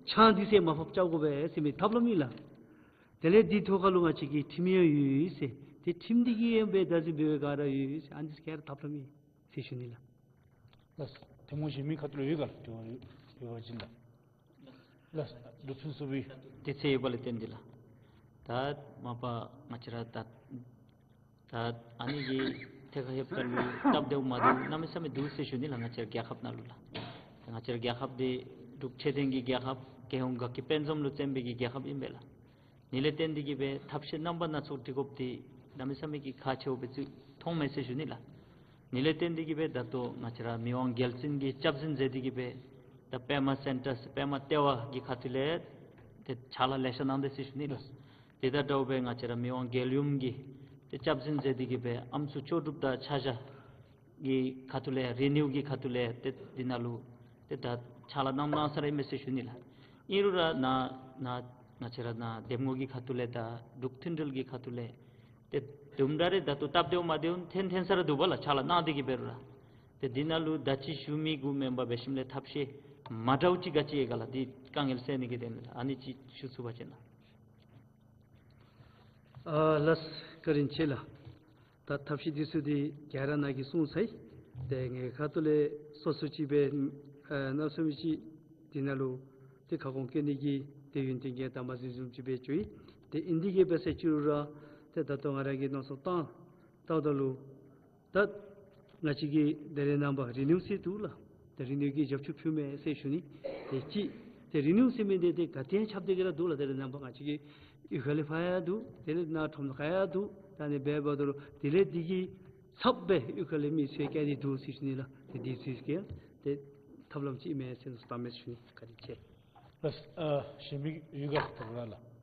ཆང་འདི་ཚུ་མར་ཕབ་རྐྱབ་དགོ་པས་ཟེར་མི་ཐབས་ལམ་ཨིན་ལགས། དེ་ལས་འདི་ཐོག་ཁ་ལུ་ང་བཅས་ཀྱི་ཁྲིམས་ཡང་ཡོད་ཟེར། ཏེ་ཁྲིམས་འདི་གིས་ཡང་འབད་བདག་འཛིན་འབད་བའི་ག་ར་ཡོད་ཟེར། ཨ་ནི་འདི་ཚུ་ག་ར་ཐབས་ལམ་ཨིན་ཟེར་ཞུ་ནི་ལགས། ལགས། གདམ་ངོ་གཞན་མི་ཁ་ཐུག་ལུ་ཡོད་ག་ལགས། དྲི་བ་ཡོད་པ་ཅིན་ལགས། ལགས། འབྲུག་ཕུན་ཚོགས་པའི་དུས་ཚོད་ཡོད་པ་ལས་བརྟེན་ཏེ་ལགས། ད་མ་པ་ང་བཅས་ར་ད་ད་ཨ་ནི་གི་ཐད་ཁར་ལྷོདཔ་ད་ལུ་སྟབས་བདེཝ་མ་བདེཝ་གནམ་མེད་ས་མེད་འདུག་ཟེར་ཞུ་ནི་ལགས། ང་བཅས་ར་རྒྱལ་ཁབ་ནང་ལུ་ལགས། ད་ང་བཅས་ར་རྒྱལ་ཁབ་འདི་འབྲུག་ཆོས་ལྡན་གྱི་རྒྱལ་ཁབ་རྒྱལ་ཡོངས་དགའ་སྐྱིད་དཔལ་འཛོམས་ལུ་བརྩོན་པའི་གི་རྒྱལ་ཁབ་ཨིན་པས་ལགས། ཨ་ནི་ལས་བརྟེན་ཏེ་གིས་སྦེ་ཐབས་ཤེས་རྣམ་པ་སྣ་ཚོགས་སྒྲིག་དགོཔ་འདི་གནམ་མེད་ས་མེད་ཀྱི་ཁག་ཆེཝ་སྦེ་ཅིག་མཐོངམ་མས་ཟེར་ཞུ་ནི་ལགས། ཨ་ནི་ལས་བརྟེན་ཏེ་གིས་སྦེ་ད་ལྟོ་ང་བཅས་ར་མི་དབང་རྒྱལ་བཙུན་གྱིས་སྐྱབས་འཛིན་མཛད་དེ་གིས་སྦེ་ད་པདྨ་སེན་ཊར་པདྨ་ལྟེ་བ་གི་ཁ་ཐུག་ལས་ཏེ་ཕྱག་ལཱ་ལེ་ཤ་གནང་དེས་ཟེར་ཞུ་ནི་ལགས། དེ་དང་འདྲཝ་སྦེ་ང་བཅས་ར་མི་དབང་རྒྱལ་ཡུམ་གྱིས་ཏེ་སྐྱབས་འཛིན་མཛད་དེ་གིས་སྦེ་ཨམ་སྲུ་ལྕོགས་གྲུབ་དང་ཆ་བཞག་གི་ཁ་ཐུག་ལས་རི་ནིའུ་གི་ཁ་ཐུག་ལས་ཏེ་འདི་ནང་ལུ་ཏེ་ད་ཕྱག་ལཱ་གནང་གནང་ས་ར་ཨིན་མས་ཟེར་ཞུ་ནི་ལགས། ཨིན་རུང་ར་ནཱ་ནཱ་ང་བཅས་ར་ནཱ་འདེམས་ངོ་གི་ཁ་ཐུག་ལས་དང་འབྲུག་མཐུན་སྒྲིལ་གྱི་ཁ་ཐུག་ལས་ཏེ་དུམ་གྲ་རེ་ད་ལྟོ་སྟབས་བདེཝ་མ་བདེཝ་འཐོན་འཐོན་ས་ར་འདུག་པ་ལགས། ཕྱག་ལཱ་གནང་སྟེ་གིས་འབད་རུང་ར། ཏེ་འདི་ནང་ལུ་ད་ཅི་ཞུ་མི་གུ་མེན་པར་འབད་ཞིནམ་ལས་ཐབས་ཤེས་མ་འདྲཝ་ཅིག་ག་ཅི་ཡོད་ག་ལགས། འདི་དཀའ་ངལ་སེལ་ནི་གི་དོན་ལུ་ཨ་ནི་ཅིག་ཞུ་ཚུགས་པ་ཅིན་ལགས། ཨ་ལགས། བཀའ་དྲིན་ཆེ་ལགས། ད་ཐབས་ཤེས་འདི་ཚུ་འདི་ག་ར་ནཱ་གིས་གསུངས་ཚར་ཡི། ཏེ་ངེའི་ཁ་ཐུག་ལས་སོ་སོ་ཅིག་སྦེ་ཨ་གནམ་མེད་ས་མེད་ཅིག་འདི་ནང་ལུ་ཏེ་ཁ་སྐོང་བཀོད་ནི་གི་ཏེ་ཡོན་ཏན་གྱི་དམ་པ་འཛིན་བཟུམ་ཅིག་སྦེ་བྱུང་ཡི། ཏེ་ཨིན་དེ་གིས་འབད་ཟེར་ཅི་རུང་ར་ཏེ་ད་ལྟོ་ང་ར་གིས་མནོ་བསམ་བཏང་བལྟཝ་ད་ལུ་ད་ང་བཅས་ཀྱི་དེ་ལས་རྣམ་པ་རི་ནིའུ་ཟེར་འདུག་ལགས། ཏེ་རི་ནིའུ་གིས་རྒྱབ་སྐྱོར་ཕུལ་མས་ཟེར་ཞུ་ནི། ཏེ་ཅིག་ཏེ་རི་ནིའུ་ཟེར་མི་འདི་ཏེ་ག་ཏེ་ཡང་ཁྱབ་སྟེ་གི་ར་འདུག་ལགས། དེ་ལས་རྣམ་པ་ང་བཅས་ཀྱི་གཡུས་ཁ་ལས་ཕར་ཡང་འདུག། དེ་ལས་ནཱ་ཁྲོམ་ཁ་ཡང་འདུག། ད་ཨ་ནི་འབདཝ་ད་ལུ་དེ་ལས་འདི་གི་ཚབ་སྦེ་གཡུས་ཁ་ལས་མི་ཚུ་བསྐྱལ་ཏེ་འདུག་ཟེར་ཞུ་ནི་ལགས། ཏེ་འདི་ཚུ་གི་ཏེ་ཐབས་ལམ་ཅིག་ཨིན་མས་ཟེར་གསུངས་མས་ཟེར་ཞུ་ནི། བཀའ་དྲིན་ཆེ། ལགས། ཨ་གཞན་མི་ཡོད་ག་ལགས།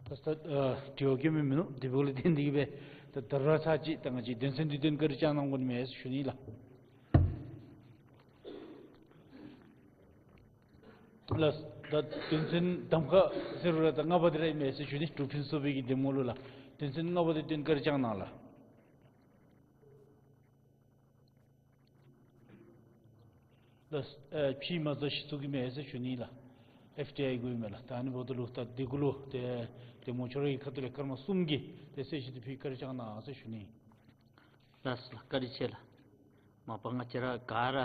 ད་ལྟོ་ཨ་དྲི་བ་ག་ནི་ཡང་མིན་འདུག། དེ་འབདཝ་ལས་བརྟེན་ཏེ་གིས་སྦེ་ད་ད་རུང་ཚར་གཅིག་ད་ང་བཅས་དོན་ཚན་འདི་དོན་བཀའ་དྲིན་བསྐྱང་གནང་དགོ་ནི་མས་ཟེར་ཞུ་ནི་ལགས། ལགས། ད་དོན་ཚན་གདམ་ཁ་ཟེར་རུང་ར་ད་ལྔ་པ་འདི་ར་ཨིན་མས་ཟེར་ཞུ་ནི། འབྲུག་ཕུན་ཚོགས་པའི་གི་འདེམས་ངོ་ལུ་ལགས། དོན་ཚན་ལྔ་པ་འདི་དོན་བཀའ་དྲིན་བསྐྱང་གནང་ལགས། ལགས། ཨེ་ཕྱིའི་མ་རྩ་གཞི་བཙུགས་ཨིན་མས་ཟེར་ཞུ་ནི་ལགས། ཨེཕ་ཌི་ཨའི་གུ་ཨིན་མས་ལགས། ད་ཨ་ནི་འབདཝ་ད་ལུ་ད་འདི་གུ་ལུ་ཏེ་འདེམས་ངོ་ཁྱོད་རའི་ཁ་ཐུག་ལས་སྐར་མ་གསུམ་གྱི་ཏེ་གསལ་བཤད་འདི་ཕུལ་བཀའ་དྲིན་བསྐྱང་གནང་ཟེར་ཞུ་ནི། ལགས་ལགས། བཀའ་དྲིན་ཆེ་ལགས། མ་པ་ང་བཅས་ར་ག་ར་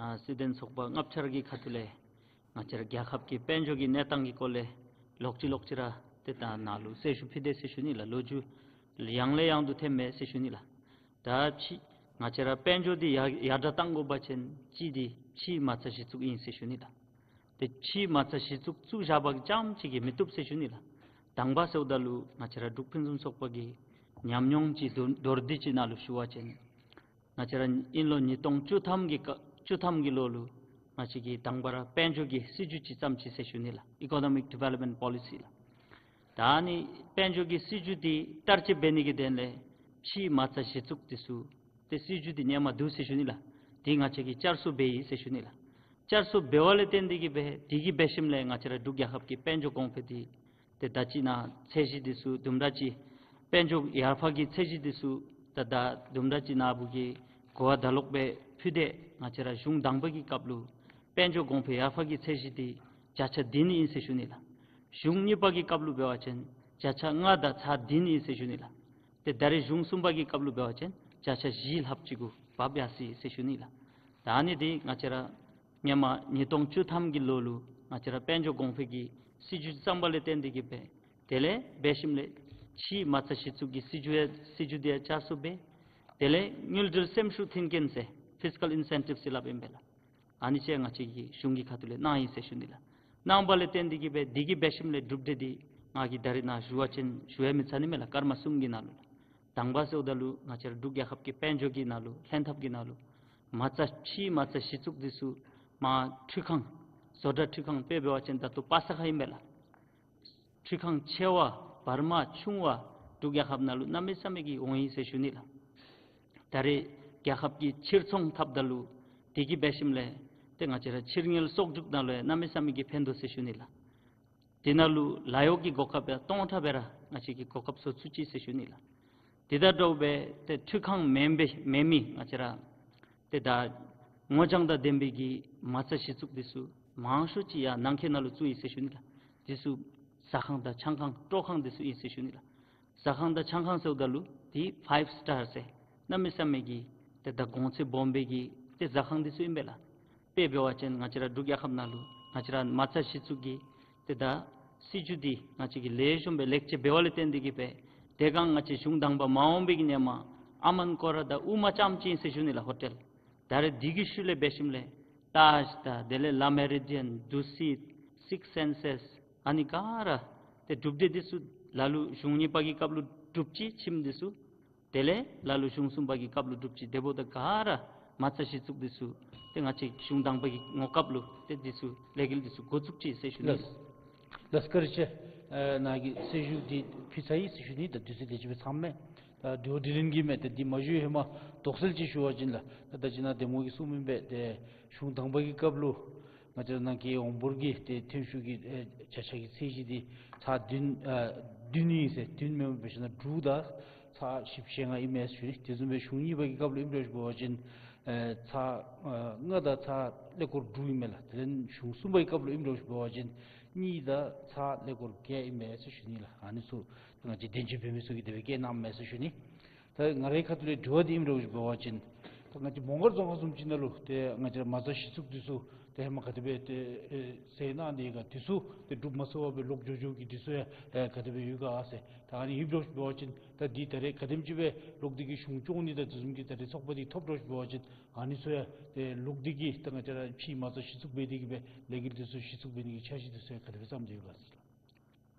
ཨ་སྲིད་དོན་ཚོགས་པ་ལྔ་ཆ་ར་གི་ཁ་ཐུག་ལས་ང་བཅས་ར་རྒྱལ་ཁབ་ཀྱི་དཔལ་འབྱོར་གྱི་གནས་སྟངས་ཀྱི་སྐོར་ལས་ལོག་ཅི་ལོག་ཅི་ར་ཏེ་ད་ནཱ་ལུ་གསལ་ཞུ་ཕུལ་དེས་ཟེར་ཞུ་ནི་ལགས། ལོ་རྒྱུས་ཡང་ལས་ཡང་དུ་འཐོནམ་མས་ཟེར་ཞུ་ནི་ལགས། ད་ཕྱི་ང་བཅས་ར་དཔལ་འབྱོར་འདི་ཡར་ཡར་དྲག་གཏང་དགོ་པ་ཅིན་གཅིག་འདི་ཕྱིའི་མ་རྩ་གཞི་བཙུགས་ཨིན་ཟེར་ཞུ་ནི་ལགས། ཏེ་ཕྱིའི་མ་རྩ་གཞི་བཙུགས་བཙུགས་བཞག་པ་ཙམ་ཅིག་གིས་མི་བཏུབ་ཟེར་ཞུ་ནི་ལགས། དང་པ་ཟེརཝ་ད་ལུ་ང་བཅས་ར་འབྲུག་ཕུན་སུམ་ཚོགས་པ་གི་ཉམས་མྱོང་གི་མདོར་མདོར་བསྡུས་ཅིག་ནང་ལུ་ཞུ་བ་ཅིན་ང་བཅས་ར་དབྱིན་ལོ་ཉིས་སྟོང་བཅུ་ཐམ་གྱི་སྐབས་བཅུ་ཐམ་གྱི་ལོ་ལུ་ང་བཅས་ཀྱིས་དང་པ་ར་དཔལ་འབྱོར་གྱི་སྲིད་བྱུས་ཅིག་བརྩམས་ཅི་ཟེར་ཞུ་ནི་ལགས། Economic Development Policy ལགས། ད་ཨ་ནི་དཔལ་འབྱོར་གྱི་སྲིད་བྱུས་འདི་བསྟར་སྤྱོད་འབད་ནི་གི་དོན་ལས་ཕྱིའི་མ་རྩ་གཞི་བཙུགས་འདི་ཚུ་ཏེ་སྲིད་བྱུས་འདི་ཧེ་མ་འདུག་ཟེར་ཞུ་ནི་ལགས། འདི་ང་བཅས་ཀྱིས་བསྐྱར་གསོ་འབད་ཡི་ཟེར་ཞུ་ནི་ལགས། བསྐྱར་གསོ་འབད་བ་ལས་བརྟེན་ཏེ་གིས་སྦེ་འདི་གི་འབད་ཞིནམ་ལས་ང་བཅས་ར་འབྲུག་རྒྱལ་ཁབ་ཀྱི་དཔལ་འབྱོར་གོང་འཕེལ་འདི་ཏེ་ད་ཅི་ནཱ་ཚད་གཞི་འདི་ཚུ་དུམ་གྲ་ཅིག་དཔལ་འབྱོར་ཡར་འཕར་གྱི་ཚད་གཞི་འདི་ཚུ་ད་ད་དུམ་གྲ་ཅིག་ནཱ་བུ་གིས་གོ་བ་ད་ལོག་སྦེ་ཕུལ་ཏེ་ང་བཅས་ར་གཞུང་དང་པ་གི་སྐབས་ལུ་དཔལ་འབྱོར་གོང་འཕེལ་ཡར་འཕར་གྱི་ཚད་གཞི་འདི་བརྒྱ་ཆ་བདུན་ཨིན་ཟེར་ཞུ་ནི་ལགས། གཞུང་གཉིས་པ་གི་སྐབས་ལུ་འབད་བ་ཅིན་བརྒྱ་ཆ་ལྔ་དང་ཚག་བདུན་ཨིན་ཟེར་ཞུ་ནི་ལགས། ཏེ་ད་རེས་གཞུང་གསུམ་པ་གི་སྐབས་ལུ་འབད་བ་ཅིན་བརྒྱ་ཆ་བཞི་ལྷགཔ་ཅིག་གུ་བབས་ཡར་སོ་ཡི་ཟེར་ཞུ་ནི་ལགས། ད་ཨ་ནི་འདི་ང་བཅས་ར་སྔོན་མ་ཉིས་སྟོང་བཅུ་ཐམ་གྱི་ལོ་ལུ་ང་བཅས་ར་དཔལ་འབྱོར་གོང་འཕེལ་གྱི་སྲིད་བྱུས་བརྩམས་པ་ལས་བརྟེན་ཏེ་གིས་སྦེ་དེ་ལས་འབད་ཞིནམ་ལས་ཕྱིའི་མ་རྩ་གཞི་བཙུགས་ཀྱི་སྲིད་བྱུས་ཡང་སྲིད་བྱུས་འདི་ཡང་བསྐྱར་གསོ་འབད། དེ་ལས་དངུལ་འབྲེལ་སེམས་ཤུགས་མཐུན་རྐྱེན་ཟེར་ཕིས་ཀཱལ་ཨིན་སེན་ཊིབ་ཟེར་སླབ་ཨིན་པས་ལགས། ཨ་ནི་ཅིག་ང་བཅས་ཀྱི་གཞུང་གི་ཁ་ཐུག་ལས་གནང་ཡི་ཟེར་ཞུ་ནི་ལགས། གནང་བ་ལས་བརྟེན་ཏེ་གིས་སྦེ་འདི་གི་འབད་ཞིནམ་ལས་གྲུབ་འབྲས་འདི་ང་གིས་ད་རེས་ནཱ་ཞུ་བ་ཅིན་ཞུ་ཡང་མི་ཚར་ནི་མས་ལགས། སྐར་མ་གསུམ་གྱི་ནང་ལུ་ལགས། དང་པ་ཟེརཝ་ད་ལུ་ང་བཅས་ར་འབྲུག་རྒྱལ་ཁབ་ཀྱི་དཔལ་འབྱོར་གྱི་ནང་ལུ་ལྷན་ཐབས་ཀྱི་ནང་ལུ་མ་རྩ་ཕྱིའི་མ་རྩ་གཞི་བཙུགས་འདི་ཚུ་མར་འཕྲུལ་ཁང་བཟོ་གྲྭ་འཕྲུལ་ཁང་དཔེ་འབད་བ་ཅིན་ད་ལྟོ་པ་ས་ཁ་ཨིན་པས་ལགས། འཕྲུལ་ཁང་ཆེ་བ་བར་མ་ཆུང་བ་འབྲུག་རྒྱལ་ཁབ་ནང་ལུ་གནམ་མེད་ས་མེད་ཀྱི་འོང་ཡི་ཟེར་ཞུ་ནི་ལགས། ད་རེས་རྒྱལ་ཁབ་ཀྱི་ཕྱིར་ཚོང་འཐབ་ད་ལུ་འདི་གི་འབད་ཞིནམ་ལས་ཏེ་ང་བཅས་ར་ཕྱི་དངུལ་གསོག་འཇོག་ནང་ལུ་ཡང་གནམ་མེད་ས་མེད་ཀྱི་ཕན་ཐོགས་ཟེར་ཞུ་ནི་ལགས། དེ་ནང་ལུ་ལཱ་གཡོག་གི་གོ་སྐབས་ཡང་སྟོང་ཕྲག་སྦེ་ར་ང་བཅས་ཀྱིས་གོ་སྐབས་བཟོ་ཚུགས་ཅི་ཟེར་ཞུ་ནི་ལགས། དེ་དང་འདྲཝ་སྦེ་ཏེ་འཕྲུལ་ཁང་མེན་པའི་མེན་མི་ང་བཅས་ར་ཏེ་ད་ངོ་རྐྱང་དང་ལྡན་པའི་གི་མ་རྩ་གཞི་བཙུགས་འདི་ཚུ་མང་ཤོས་ཅིག་ཡར་ནང་འཁོད་ནང་ལུ་བཙུགས་ཡི་ཟེར་ཞུ་ནི་ལགས། འདི་ཚུ་ཟ་ཁང་དང་ཆང་ཁང་སྤྲོ་ཁང་འདི་ཚུ་ཨིན་ཟེར་ཞུ་ནི་ལགས། ཟ་ཁང་དང་ཆང་ཁང་ཟེརཝ་ད་ལུ་འདི་ཕའིབ་སི་ཊར་ཟེར་གནམ་མེད་ས་མེད་ཀྱི་ཏེ་ད་གོང་ཚད་སྦོམ་པའི་གི་ཏེ་ཟ་ཁང་འདི་ཚུ་ཨིན་པས་ལགས། དཔེ་འབད་བ་ཅིན་ང་བཅས་ར་འབྲུག་རྒྱལ་ཁབ་ནང་ལུ་ང་བཅས་ར་མ་རྩ་གཞི་བཙུགས་ཀྱི་ཏེ་ད་སྲིད་བྱུས་འདི་ང་བཅས་ཀྱིས་ལེགས་ཤོམ་སྦེ་ལེགས་བཅོས་འབད་བ་ལས་བརྟེན་ཏེ་གིས་སྦེ་དེ་སྒང་ང་བཅས་གཞུང་དང་པ་མ་འོངས་པའི་གི་ནང་མར་ཨ་མན་ཀོ་ར་དང་ཨུ་མ་རྐྱངམ་ཅིག་ཨིན་ཟེར་ཞུ་ནི་ལགས་ཧོ་ཊེལ། ད་རེས་འདི་གི་ཤུལ་ལས་འབད་ཞིནམ་ལས་ཏཱཇ་དང་དེ་ལས་ལ་མེ་རི་ཌི་ཡན་དུ་སི་སིགསི་སེན་སེས་ཨ་ནི་ག་ར་ཏེ་གྲུབ་འབྲས་འདི་ཚུ་ལ་ལུ་གཞུང་གཉིས་པ་གི་སྐབས་ལུ་གྲུབ་ཅི། ཁྱིམ་འདི་ཚུ་དེ་ལས་ལ་ལུ་གཞུང་གསུམ་པ་གི་སྐབས་ལུ་གྲུབ་ཅི། དེ་འབདཝ་ད་ག་ར་མ་རྩ་གཞི་བཙུགས་འདི་ཚུ་ཏེ་ང་བཅས་གཞུང་དང་པ་གི་ངོ་སྐབས་ལུ་ཏེ་འདི་ཚུ་ལས་འགུལ་འདི་ཚུ་འགོ་བཙུགས་ཅི་ཟེར་ཞུ་ནི། ལགས། ལགས་བཀའ་དྲིན་ཆེ། ཨེ་ནཱ་གི་གསལ་ཞུ་འདི་ཕུལ་ཚར་ཡི་ཟེར་ཞུ་ནི། ད་དུས་ཚོད་དེ་ཅིག་སྦེ་ཚངམ་མས། ད་དྲི་བ་དྲིས་ལན་གྱི་མས། ད་འདི་མ་ཞུ་ཧེ་མ་དོགས་སེལ་ཅིག་ཞུ་བ་ཅིན་ལགས། ད་ད་ཅི་ནཱ་གདམ་ངོ་གིས་གསུངམ་ཨིན་པས། ཏེ་གཞུང་དང་པ་གི་སྐབས་ལུ་ང་བཅས་ར་ནང་གི་འོང་འབོར་གྱི་ཏེ་ཐོན་ཤུགས་ཀྱི་ཨེ་བརྒྱ་ཆ་གི་ཚད་གཞི་འདི་ཚག་བདུན་ཨ་བདུན་ཨིན་ཟེར། བདུན་མེན་པར་འབད་ཞིན་ན་དྲུག་དང་ཚག་བཞི་བཅུ་ཞེ་ལྔ་ཨིན་མས་ཟེར་ཞུ་ནི། དེ་བཟུམ་སྦེ་གཞུང་གཉིས་པ་གི་སྐབས་ལུ་ཨིནམ་འདྲཝ་ཅིག་འབད་བ་ཅིན་ཨེ་ཚག་ཨ་ལྔ་དང་ཚག་ཀླད་ཀོར་དྲུག་ཨིན་མས་ལགས། དེ་ལས་གཞུང་གསུམ་པ་གི་སྐབས་ལུ་ཨིནམ་འདྲཝ་ཅིག་འབད་བ་ཅིན་གཉིས་དང་ཚག་ཀླད་ཀོར་བརྒྱད་ཨིན་མས་ཟེར་ཞུ་ནི་ལགས། ཨ་ནི་ཚུ་ང་བཅས་བསྟན་བཅོས་འབད་མི་ཚུ་གིས་དེ་སྦེ་བཀོད་གནངམ་མས་ཟེར་ཞུ་ནི། ད་ང་རའི་ཁ་ཐུག་ལས་དྲི་བ་འདི་ཨིནམ་འདྲཝ་ཅིག་འབད་བ་ཅིན་ད་ང་བཅས་མོང་སྒར་རྫོང་ཁག་བཟུམ་ཅིག་ནང་ལུ་ཏེ་ང་བཅས་ར་མ་རྩ་གཞི་བཙུགས་འདི་ཚུ་ཏེ་ཧེ་མ་ག་དེ་སྦེ་ཏེ་ཨེ་ཟེར་གནང་ནི་ག་འདི་ཚུ་ཏེ་འགྲུབ་མ་ཚུགས་པར་སྦེ་ལོག་འགྱོ་འགྱོཝ་གི་འདི་ཚུ་ཡང་ཨེ་ག་དེ་སྦེ་ཡོད་ག་ཟེར། ད་ཨ་ནི་ཨིནམ་འདྲཝ་ཅིག་འབད་བ་ཅིན་ད་འདི་ད་རེས་ག་དེམ་ཅིག་སྦེ་ལོག་སྟེ་གིས་གཞུང་སྐྱོང་ནི་དང་དེ་བཟུམ་གྱི་ད་རེས་ཚོགས་པ་འདི་ཐོབ་འདྲཝ་ཅིག་འབད་བ་ཅིན་ཨ་ནི་ཚུ་ཡང་ཏེ་ལོག་སྟེ་གིས་ད་ང་བཅས་ར་ཕྱིའི་མ་རྩ་གཞི་བཙུགས་འབད་དེ་གིས་སྦེ་ལས་འགུལ་འདི་ཚུ་གཞི་བཙུགས་འབད་ནི་གི་འཆར་གཞི་འདི་ཚུ་ཡང་ག་དེ་སྦེ་བརྩམས་ཏེ་ཡོད་ག་ཟེར།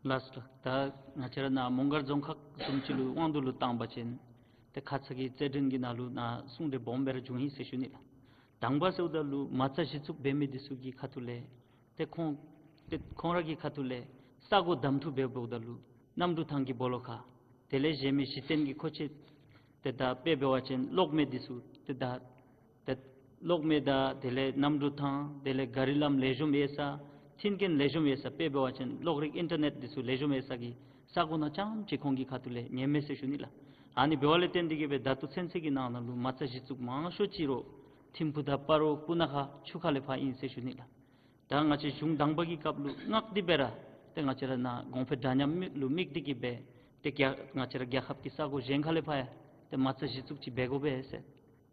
ལགས་སོ། ད་ང་བཅས་ར་ནཱ་མོང་སྒར་རྫོང་ཁག་བཟུམ་ཅིག་ལུ་དབང་དུ་ལུ་བཏང་བ་ཅིན་ཏེ་ཁ་ཙ་གི་རྩེད་འགྲན་གྱི་ནང་ལུ་ནཱ་གསུང་གྲོས་སྦོམ་སྦེ་ར་བྱུང་ཡི་ཟེར་ཞུ་ནི་ལགས། དང་པ་ཟེརཝ་ད་ལུ་མ་རྩ་གཞི་བཙུགས་འབད་མི་འདི་ཚུ་གི་ཁ་ཐུག་ལས་ཏེ་ཁོང་ཏེ་ཁོང་ར་གི་ཁ་ཐུག་ལས་ས་གོ་གདམ་འཐུ་འབདཝ་ད་ལུ་གནམ་གྲུ་ཐང་གི་སྦོ་ལོགས་ཁར་དེ་ལས་གཞན་མི་གཞི་རྟེན་གྱི་མཁོ་ཆས་ཏེ་ད་དཔེ་འབད་བ་ཅིན་གློག་མེ་འདི་ཚུ་ཏེ་ད་ཏེ་གློག་མེ་དང་དེ་ལས་གནམ་གྲུ་ཐང་དེ་ལས་གཱ་རི་ལམ་ལེགས་ཤོམ་ཡོད་ས་མཐུན་རྐྱེན་ལེགས་ཤོམ་ཡོད་ས་དཔེ་འབད་བ་ཅིན་གློག་རིག་ཨིན་ཊར་ནེཊ་འདི་ཚུ་ལེགས་ཤོམ་ཡོད་ས་གི་ས་གོ་ནང་རྐྱངམ་ཅིག་ཁོང་གི་ཁ་ཐུག་ལས་ཉན་མས་ཟེར་ཞུ་ནི་ལགས། ཨ་ནི་འབདཝ་ལས་བརྟེན་ཏེ་གིས་སྦེ་ད་ལྟོ་ཚུན་ཚོད་ཀྱི་ནང་ན་ལུ་མ་རྩ་གཞི་བཙུགས་མང་ཤོས་ཅིག་རོགས་ཐིམ་ཕུག་དང་སྤ་རོ་སྤུ་ན་ཁ་ཆུ་ཁ་ལས་ཕར་ཨིན་ཟེར་ཞུ་ནི་ལགས། ད་ང་བཅས་གཞུང་དང་པ་གི་སྐབས་ལུ་མངགས་ཏེ་སྦེ་ར་ཏེ་ང་བཅས་ར་ནཱ་གོང་འཕེལ་འདྲ་མཉམ་ལུ་དམིགས་ཏེ་གིས་སྦེ་ཏེ་རྒྱ་ང་བཅས་ར་རྒྱལ་ཁབ་ཀྱི་ས་གོ་གཞན་ཁ་ལས་ཕར་ཡང་ཏེ་མ་རྩ་གཞི་བཙུགས་ཅིག་འབད་དགོ་པས་ཟེར་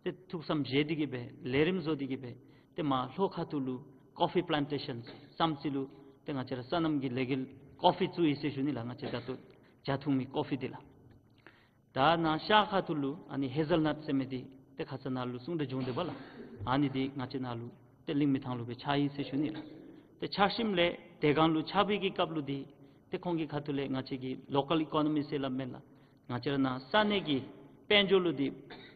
ཏེ་ཐུགས་བསམ་བཞེས་ཏེ་གིས་སྦེ་ལས་རིམ་བཟོ་སྟེ་གིས་སྦེ་ཏེ་མར་ལྷོ་ཁ་ཐུག་ལུ་ཀོ་ཕི་པ་ལན་ཊེ་ཤཱན་བསམ་རྩེ་ལུ་ཏེ་ང་བཅས་ར་སོ་ནམ་གྱི་ལས་འགུལ་ཀོ་ཕི་བཙུགས་ཡི་ཟེར་ཞུ་ནི་ལགས། ང་བཅས་ད་ལྟོ་ཇ་འཐུང་མི་ཀོ་ཕི་འདི་ལགས། ད་ནཱ་ཤར་ཁ་ཐུག་ལུ་ཨ་ནི་ཧེ་ཟལ་ནཊ་ཟེར་མི་འདི་ཏེ་ཁ་ཙ་ནཱ་ལུ་གསུང་གྲོས་བྱུང་སྟེ་འབདཝ་ལགས། ཨ་ནི་འདི་ང་བཅས་ནཱ་ལུ་ཏེ་གླིང་མི་ཐང་ལུ་སྦེ་ཆགས་ཡི་ཟེར་ཞུ་ནི་ལགས། ཏེ་ཆགས་ཞིནམ་ལས་དེ་སྒང་ལུ་ཆགས་པའི་གི་སྐབས་ལུ་འདི་ཏེ་ཁོང་གི་ཁ་ཐུག་ལས་ང་བཅས་ཀྱི་ལོ་ཀཱལ་ཨི་ཀོ་ནོ་མི་ཟེར་སླབ་མས་ལགས། ང་བཅས་ར་ནཱ་ས་གནས་ཀྱི་དཔལ་འབྱོར་ལུ་འདི་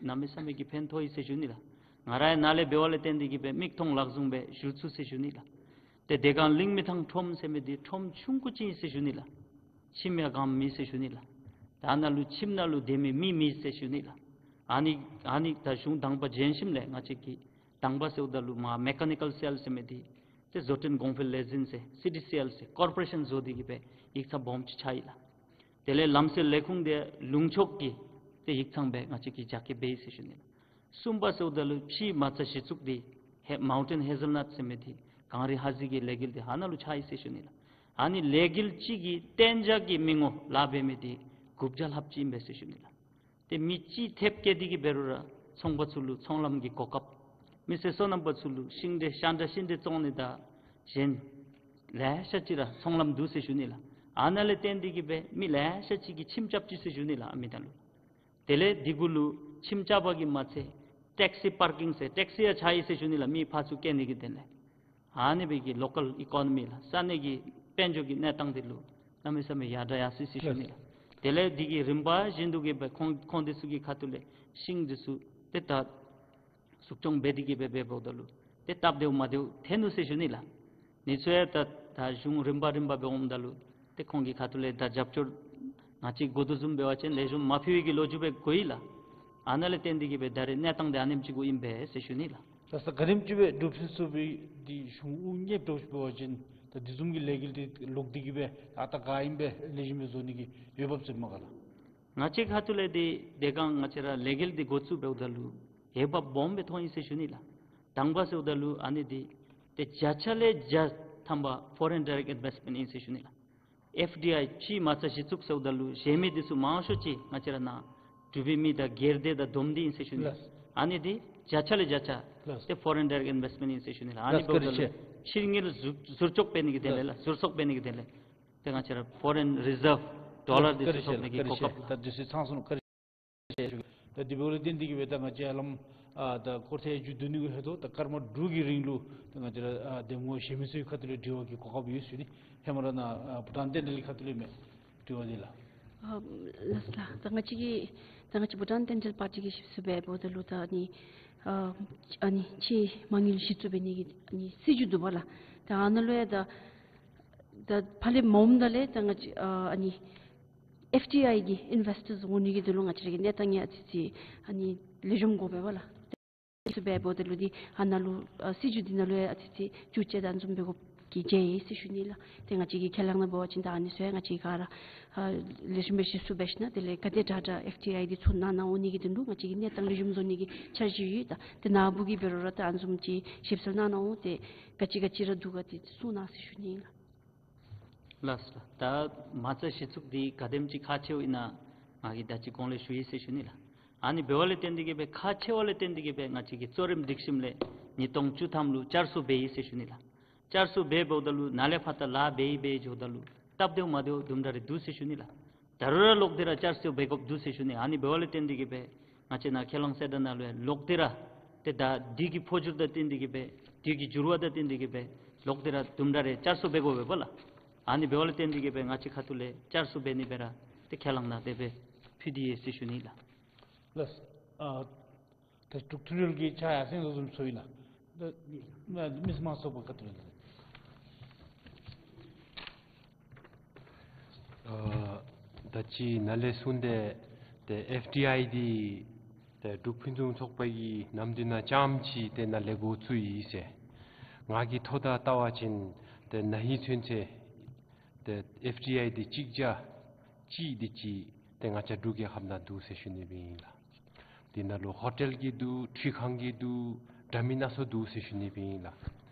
གནམ་མེད་ས་མེད་ཀྱི་ཕན་ཐོགས་ཡི་ཟེར་ཞུ་ནི་ལགས། ང་ར་ཡང་ནཱ་ལས་འབདཝ་ལས་བརྟེན་ཏེ་གིས་སྦེ་མིག་མཐོང་ལག་བཟུང་སྦེ་ཞུ་ཚུགས་ཟེར་ཞུ་ནི་ལགས། ཏེ་དེ་སྒང་གླིང་མི་ཐང་ཁྲོམ་ཟེར་མི་འདི་ཁྲོམ་ཆུང་ཀུ་ཅིག་ཨིན་ཟེར་ཞུ་ནི་ལགས། ཁྱིམ་ཡང་གང་མེད་ཟེར་ཞུ་ནི་ལགས། ད་ནཱ་ལུ་ཁྱིམ་ནང་ལུ་སྡོད་མི་མི་མེད་ཟེར་ཞུ་ནི་ལགས། ཨ་ནི་ཨ་ནི་ད་གཞུང་དང་པ་བྱོན་ཞིནམ་ལས་ང་བཅས་ཀྱི་ དང་པ་ཟེརཝ་ད་ལུ་མ་མེ་ཀ་ནི་ཀཱལ་སེལ་ཟེར་མི་འདི་ཏེ་བཟོ་སྐྲུན་གོང་འཕེལ་ལས་འཛིན་ཟེར་སི་ཌི་སི་ཨེལ་ཟེར་ཀོར་པོ་རེ་ཤཱན་བཟོ་སྟེ་གི་སྦེ་ཡིག་ཚང་སྦོམ་ཅིག་ཆགས་ཡི་ལགས། དེ་ལས་ལམ་སེལ་ལས་ཁུངས་འདི་ལུང་ཕྱོགས་ཀྱི་ཏེ་ཡིག་ཚང་སྦེ་ང་བཅས་ཀྱིས་རྒྱ་སྐྱེད་འབད་ཡི་ཟེར་ཞུ་ནི་ལགས། གསུམ་པ་ཟེརཝ་ད་ལུ་ཕྱིའི་མ་རྩ་གཞི་བཙུགས་འདི་ཧེ་མའུན་ཊེན་ཧེ་ཟལ་ནཊ་ཟེར་མི་འདི་གངས་རི་ཧ་ཟིལ་གྱི་ལས་འགུལ་འདི་ཨ་ནཱ་ལུ་ཆགས་ཡི་ཟེར་ཞུ་ནི་ལགས། ཨ་ནི་ལས་འགུལ་གཅིག་གི་གཏན་འཇགས་ཀྱི་མི་ངོ་ལཱ་འབད་མི་འདི་དགུ་བརྒྱ་ལྷགཔ་ཅིག་ཨིན་པས་ཟེར་ཞུ་ནི་ལགས། ཏེ་མི་གཅིག་ཐེབས་བསྐྱེད་དེ་གི་འབད་རུང་ར་ཚོང་པ་ཚུ་ལུ་ཚོང་ལམ་གྱི་གོ་སྐབས། མི་སེར་སོ་ནམ་པ་ཚུ་ལུ་ཤིང་འབྲས་ཤ་འདྲ་ཤིང་འབྲས་བཙོང་ནི་དང་གཞན་ལེ་ཤ་ཅིག་ར་ཚོང་ལམ་འདུག་ཟེར་ཞུ་ནི་ལགས། ཨ་ནཱ་ལས་བརྟེན་ཏེ་གི་སྦེ་མི་ལེ་ཤ་ཅིག་གིས་ཁྱིམ་རྐྱབ་ཅི་ཟེར་ཞུ་ནི་ལགས། ཨ་མི་དང་ལུ་དེ་ལས་འདི་གུ་ལུ་ཁྱིམ་རྐྱབ་པ་གིས་མ་ཚད་ཊེག་སི་པར་ཀིང་ཟེར་ཊེག་སི་ཡང་ཆགས་ཡི་ཟེར་ཞུ་ནི་ལགས། མི་ཕར་ཚུར་བསྐྱལ་ནི་གི་དོན་ལས། ཨ་ནི་སྦེ་གི་ལོ་ཀཱལ་ཨི་ཀོ་ནོ་མི་ལགས། ས་གནས་ཀྱི་དཔལ་འབྱོར་གྱི་གནས་སྟངས་འདི་ལུ་གནམ་མེད་ས་མེད་ཡར་དྲག་ཡར་སོ་ཡི་ཟེར་ཞུ་ནི་ལགས། དེ་ལས་འདི་གི་རིམ་པ་བཞིན་དུ་གི་སྦེ་ཁོང་ཁོང་འདི་ཚུ་གི་ཁ་ཐུག་ལས་ཤིང་འདི་ཚུ་ཏེ་ད་བཙུགས་སྐྱོང་འབད་དེ་གི་སྦེ་འབདཝ་ད་ལུ་ཏེ་སྟབས་བདེཝ་མ་བདེཝ་ཐོན་ནུག་ཟེར་ཞུ་ནི་ལགས། ཨ་ནི་ཚུ་ཡང་ད་ད་གཞུང་རིམ་པ་རིམ་པ་སྦེ་འོངམ་ད་ལུ་ཏེ་ཁོང་གི་ཁ་ཐུག་ལས་ད་རྒྱབ་སྐྱོར་ང་བཅས་གོ་དོ་བཟུམ་འབད་བ་ཅིན་ལེགས་ཤོམ་མ་ཕུལ་བའི་གི་ལོ་རྒྱུས་སྦེ་གོ་ཡི་ལགས། ཨ་ནཱ་ལས་བརྟེན་ཏེ་གི་སྦེ་ད་རེས་གནས་སྟངས་འདི་ཨ་ནེམ་ཅིག་གུ་ཨིན་པས་ཟེར་ཞུ་ནི་ལགས། ད་ས་ག་དེམ་ཅིག་སྦེ་འབྲུག་ཕུན་ཚོགས་པའི་འདི་གཞུང་དབུ་བརྙེས་དོ་ཅིག་འབད་བ་ཅིན་ད་འདི་བཟུམ་གྱི་ལས་འགུལ་འདི་ལོག་སྟེ་གི་སྦེ་ཨ་རྟག་ག་ཨིནམ་སྦེ་ལེགས་ཤོམ་སྦེ་བཟོ་ནི་གི་འོས་འབབ་ཅིག་མས་ག་ལགས། ང་བཅས་ཁ་ཐུག་ལས་འདི་དེ་སྒང་ང་བཅས་ར་ལས་འགུལ་འདི་འགོ་བཙུགས་འབདཝ་ད་ལུ་འོས་འབབ་སྦོམ་སྦེ་མཐོང་ཡི་ཟེར་ཞུ་ནི་ལགས། དང་པ་ཟེརཝ་ད་ལུ་ཨ་ནི་འདི་ཏེ་བརྒྱ་ཆ་ལས་བརྒྱ་ཐམ་པ་ཕོ་རེན་ཌའི་རེཀཊ་ཨིན་ཝེསཊ་མེནཊ་ཨིན་ཟེར་ཞུ་ནི་ལགས། ཨེཕ་ཌི་ཨའི་ཕྱིའི་མ་རྩ་གཞི་བཙུགས་ཟེརཝ་ད་ལུ་གཞན་མི་འདི་ཚུ་མང་ཤོས་ཅིག་ང་བཅས་ར་ནཱ་འབྲུག་པའི་མི་དང་སྒེར་སྡེ་དང་བསྡོམས་ཏེ་ཨིན་ཟེར་ཞུ་ནི་ལགས། ཨ་ནི་འདི་བརྒྱ་ཆ་ལས་བརྒྱ་ཆ་ལགས། ཏེ་ཕོ་རེན་ཌའི་རེཀཊ་ཨིན་ཝེསཊ་མེནཊ་ཨིན་ཟེར་ཞུ་ནི་ལགས། ཨ་ནི་ལགས། འབདཝ་ད་ལུ་བཀའ་དྲིན་ཆེ། ཕྱིའི་དངུལ་ཟུར་ཟུར་བཅོག་འབད་ནི་གི་དོན་ལས་ལགས། ལགས། ཟུར་གསོག་འབད་ནི་གི་དོན་ལས་ཏེ་ང་བཅས་ར་ཕོ་རེན་རི་ཟརབ་ཌོ་ལར་འདི་ཚུ་བཀྲིན་ཆེ་ལགས། བཀྲིན་ཆེ། གོ་སྐབས་ད་འདི་ཚུ་ཚང་སོང་ནུག། བཀྲིན་ཆེ་ཞུ་གེ། ད་འདི་འབདཝ་ལས་བརྟེན་ཏེ་གི་སྦེ་ད་ང་བཅས་ཧ་ལམ་ཨ་ད་སྐོར་ཐེངས་མཇུག་བསྡུ་ནི་གི་ཧེ་མ་ད་སྐར་མ་དྲུག་གི་རིང་ལུ་ད་ང་བཅས་ར་ཨ་གདམ་ངོ་གཞན་མི་ཚུ་གི་ཁ་ཐུག་ལས་དྲི་བ་གི་གོ་སྐབས་ཡོད་ཟེར་ཞུ་ནི། ཧེ་མ་ར་ནཱ་ཨ་བྷུ་ཊཱན་བསྟན་འབྲེལ་གྱི་ཁ་ཐུག་ལས་མས། དྲི་བ་འདི་ལགས། ཨ་ལགས་ལགས། ད་ང་བཅས་ཀྱི་ད་ང་བཅས་བྷུ་ཊཱན་བསྟན་འབྲེལ་པར་ཊི་གིས་ཞིབ་འཚོལ་འབདཝ་ད་ལུ་ད་ཨ་ནི་ཨ་ཨ་ནི་ཕྱིའི་མ་དངུལ་གཞི་བཙུགས་འབད་ནི་གི་ཨ་ནི་སྲིད་བྱུས་འདུག་པ་ལགས། ད་ཨ་ནཱ་ལུ་ཡང་ད་ད་ཕར་ལས་མ་འོངམ་ད་ལས་ད་ང་བཅས་ཨ་ཨ་ནི་ཨེཕ་ཌི་ཨའི་གི་ཨིན་ཝེསི་ཊརསི་འོང་ནི་གི་དོན་ལུ་ང་བཅས་ར་གི་གནས་སྟངས་ཡང་ཨ་ཙི་ཙི་ཨ་ནི་ལེགས་ཤོམ་དགོ་པས་པ་ལགས། ཞིབ་འཚོལ་འབདཝ་ད་ལུ་འདི་ཨ་ནཱ་ལུ་ཨ་སྲིད་བྱུས་འདི་ནང་ལུ་ཡང་ཨ་ཙི་ཙི་བཅུད་བཅད་དང་འཛོམས་པའི་སྒོ་གིས་མཇལ་ཡི་ཟེར་ཞུ་ནི་ལགས། ཏེ་ང་བཅས་ཀྱི་ཁས་བླངས་ནང་འབད་བ་ཅིན་ད་ཨ་ནི་ཚུ་ཡང་ང་བཅས་ག་ར་ཨ་ལེགས་ཤོམ་སྦེ་ཞིབ་འཚོལ་འབད་ཞིན་ན་དེ་ལས་ག་དེ་དྲག་དྲག་ཨེཕ་ཌི་ཨའི་འདི་ཚུར་ནང་ན་འོང་ནི་གི་དོན་ལུ་ང་བཅས་ཀྱིས་གནས་སྟངས་ལེགས་ཤོམ་བཟོ་ནི་གི་འཆར་གཞི་ཡོད། ད་དེ་ནཱ་བུ་གིས་འབད་རུང་ར་ད་ཨ་ནི་བཟུམ་ཅིག་ཞིབ་འཚོལ་གནང་གནང་འོང་། ཏེ་ག་ཅི་ག་ཅི་ར་འདུག་ག་དེ་གསུང་གནང་ཟེར་ཞུ་ནི་ལགས། ལགས་སོ། ད་མ་རྩ་གཞི་བཙུགས་འདི་ག་དེམ་ཅིག་ཁག་ཆེཝ་ཨིན་ན་ང་གིས་ད་ཅི་གོང་ལས་ཞུ་ཡི་ཟེར་ཞུ་ནི་ལགས། ཨ་ནི་འབདཝ་ལས་བརྟེན་ཏེ་གི་སྦེ་ཁག་ཆེ་བ་ལས་བརྟེན་ཏེ་གི་སྦེ་ང་བཅས་ཀྱི་གཙོ་རིམ་སྒྲིག་ཁྲིམས་ལས་ཉིས་སྟོང་བཅུ་ཐམ་ལུ་བསྐྱར་བཟོ་འབད་ཡི་ཟེར་ཞུ་ནི་ལགས། བསྐྱར་བཟོ་འབད་འབདཝ་ད་ལུ་ནཱ་ལས་ཕར་ད་ལཱ་འབད་ཡི་འབད་ཡི་འགྱོཝ་ད་ལུ་སྟབས་བདེཝ་མ་བདེཝ་དུམ་གྲ་རེ་འདུག་ཟེར་ཞུ་ནི་ལགས། ད་རུང་ར་ལོག་སྟེ་ར་བསྐྱར་བཟོ་འབད་དགོཔ་འདུག་ཟེར་ཞུ་ནི། ཨ་ནི་འབདཝ་ལས་བརྟེན་ཏེ་གི་སྦེ་ང་བཅས་ནཱ་ཁས་བླངས་གསལ་བསྒྲགས་ནང་ལུ་ཡང་ལོག་སྟེ་ར་ཏེ་ད་དུས་ཀྱི་འཕོ་འགྱུར་དང་བསྟུན་ཏེ་གི་སྦེ་དུས་ཀྱི་འགྱུར་བ་དང་བསྟུན་ཏེ་གི་སྦེ་ལོག་སྟེ་ར་དུམ་གྲ་རེ་བསྐྱར་བཟོ་འབད་དགོ་པས་པ་ལགས། ཨ་ནི་འབདཝ་ལས་བརྟེན་ཏེ་གི་སྦེ་ང་བཅས་ཁ་ཐུག་ལས་བསྐྱར་བཟོ་འབད་ནི་སྦེ་ར་ཏེ་ཁས་བླངས་ནང་དེ་སྦེ་ཕུལ་ཏེ་ཡོད་ཟེར་ཞུ་ནི་ལགས། ལགས། ཨ་ད་འབྲུག་མཐོ་རིམ་གྱི་ཕྱག་ཡར་སེང་ལོ་ཙམ་ཚོགས་ཡི་ལགས། ད་མི་མང་ཚོགས་པ་ཁ་ཐུག་ལས་ལགས། ཨ་ད་ཅི་ནཱ་ལས་གསུངས་ཏེ་ཏེ་ཨེཕ་ཌི་ཨའི་འདི་ཏེ་འབྲུག་ཕུན་སུམ་ཚོགས་པ་གི་ནམ་དུས་ནང་རྐྱངམ་ཅིག་ཏེ་ནཱ་ལས་འགོ་བཙུགས་ཡི་ཟེར། ང་གིས་ཐོ་དང་བལྟ་བ་ཅིན་ཏེ་ན་ཧིང་ཚུན་ཚོད་ཏེ་ཨེཕ་ཌི་ཨའི་འདི་གཅིག་བརྒྱ་གཅིག་དེ་ཅིག་ཏེ་ང་བཅས་འབྲུག་རྒྱལ་ཁབ་ནང་འདུག་ཟེར་ཞུ་ནི་སྦེ་ཨིན་ལགས། དེ་ནང་ལུ་ཧོ་ཊེལ་གྱི་འདུག། འཕྲུལ་ཁང་གི་འདུག། འདྲ་མིན་སྣ་ཚོགས་འདུག་ཟེར་ཞུ་ནི་སྦེ་ཨིན་ལགས།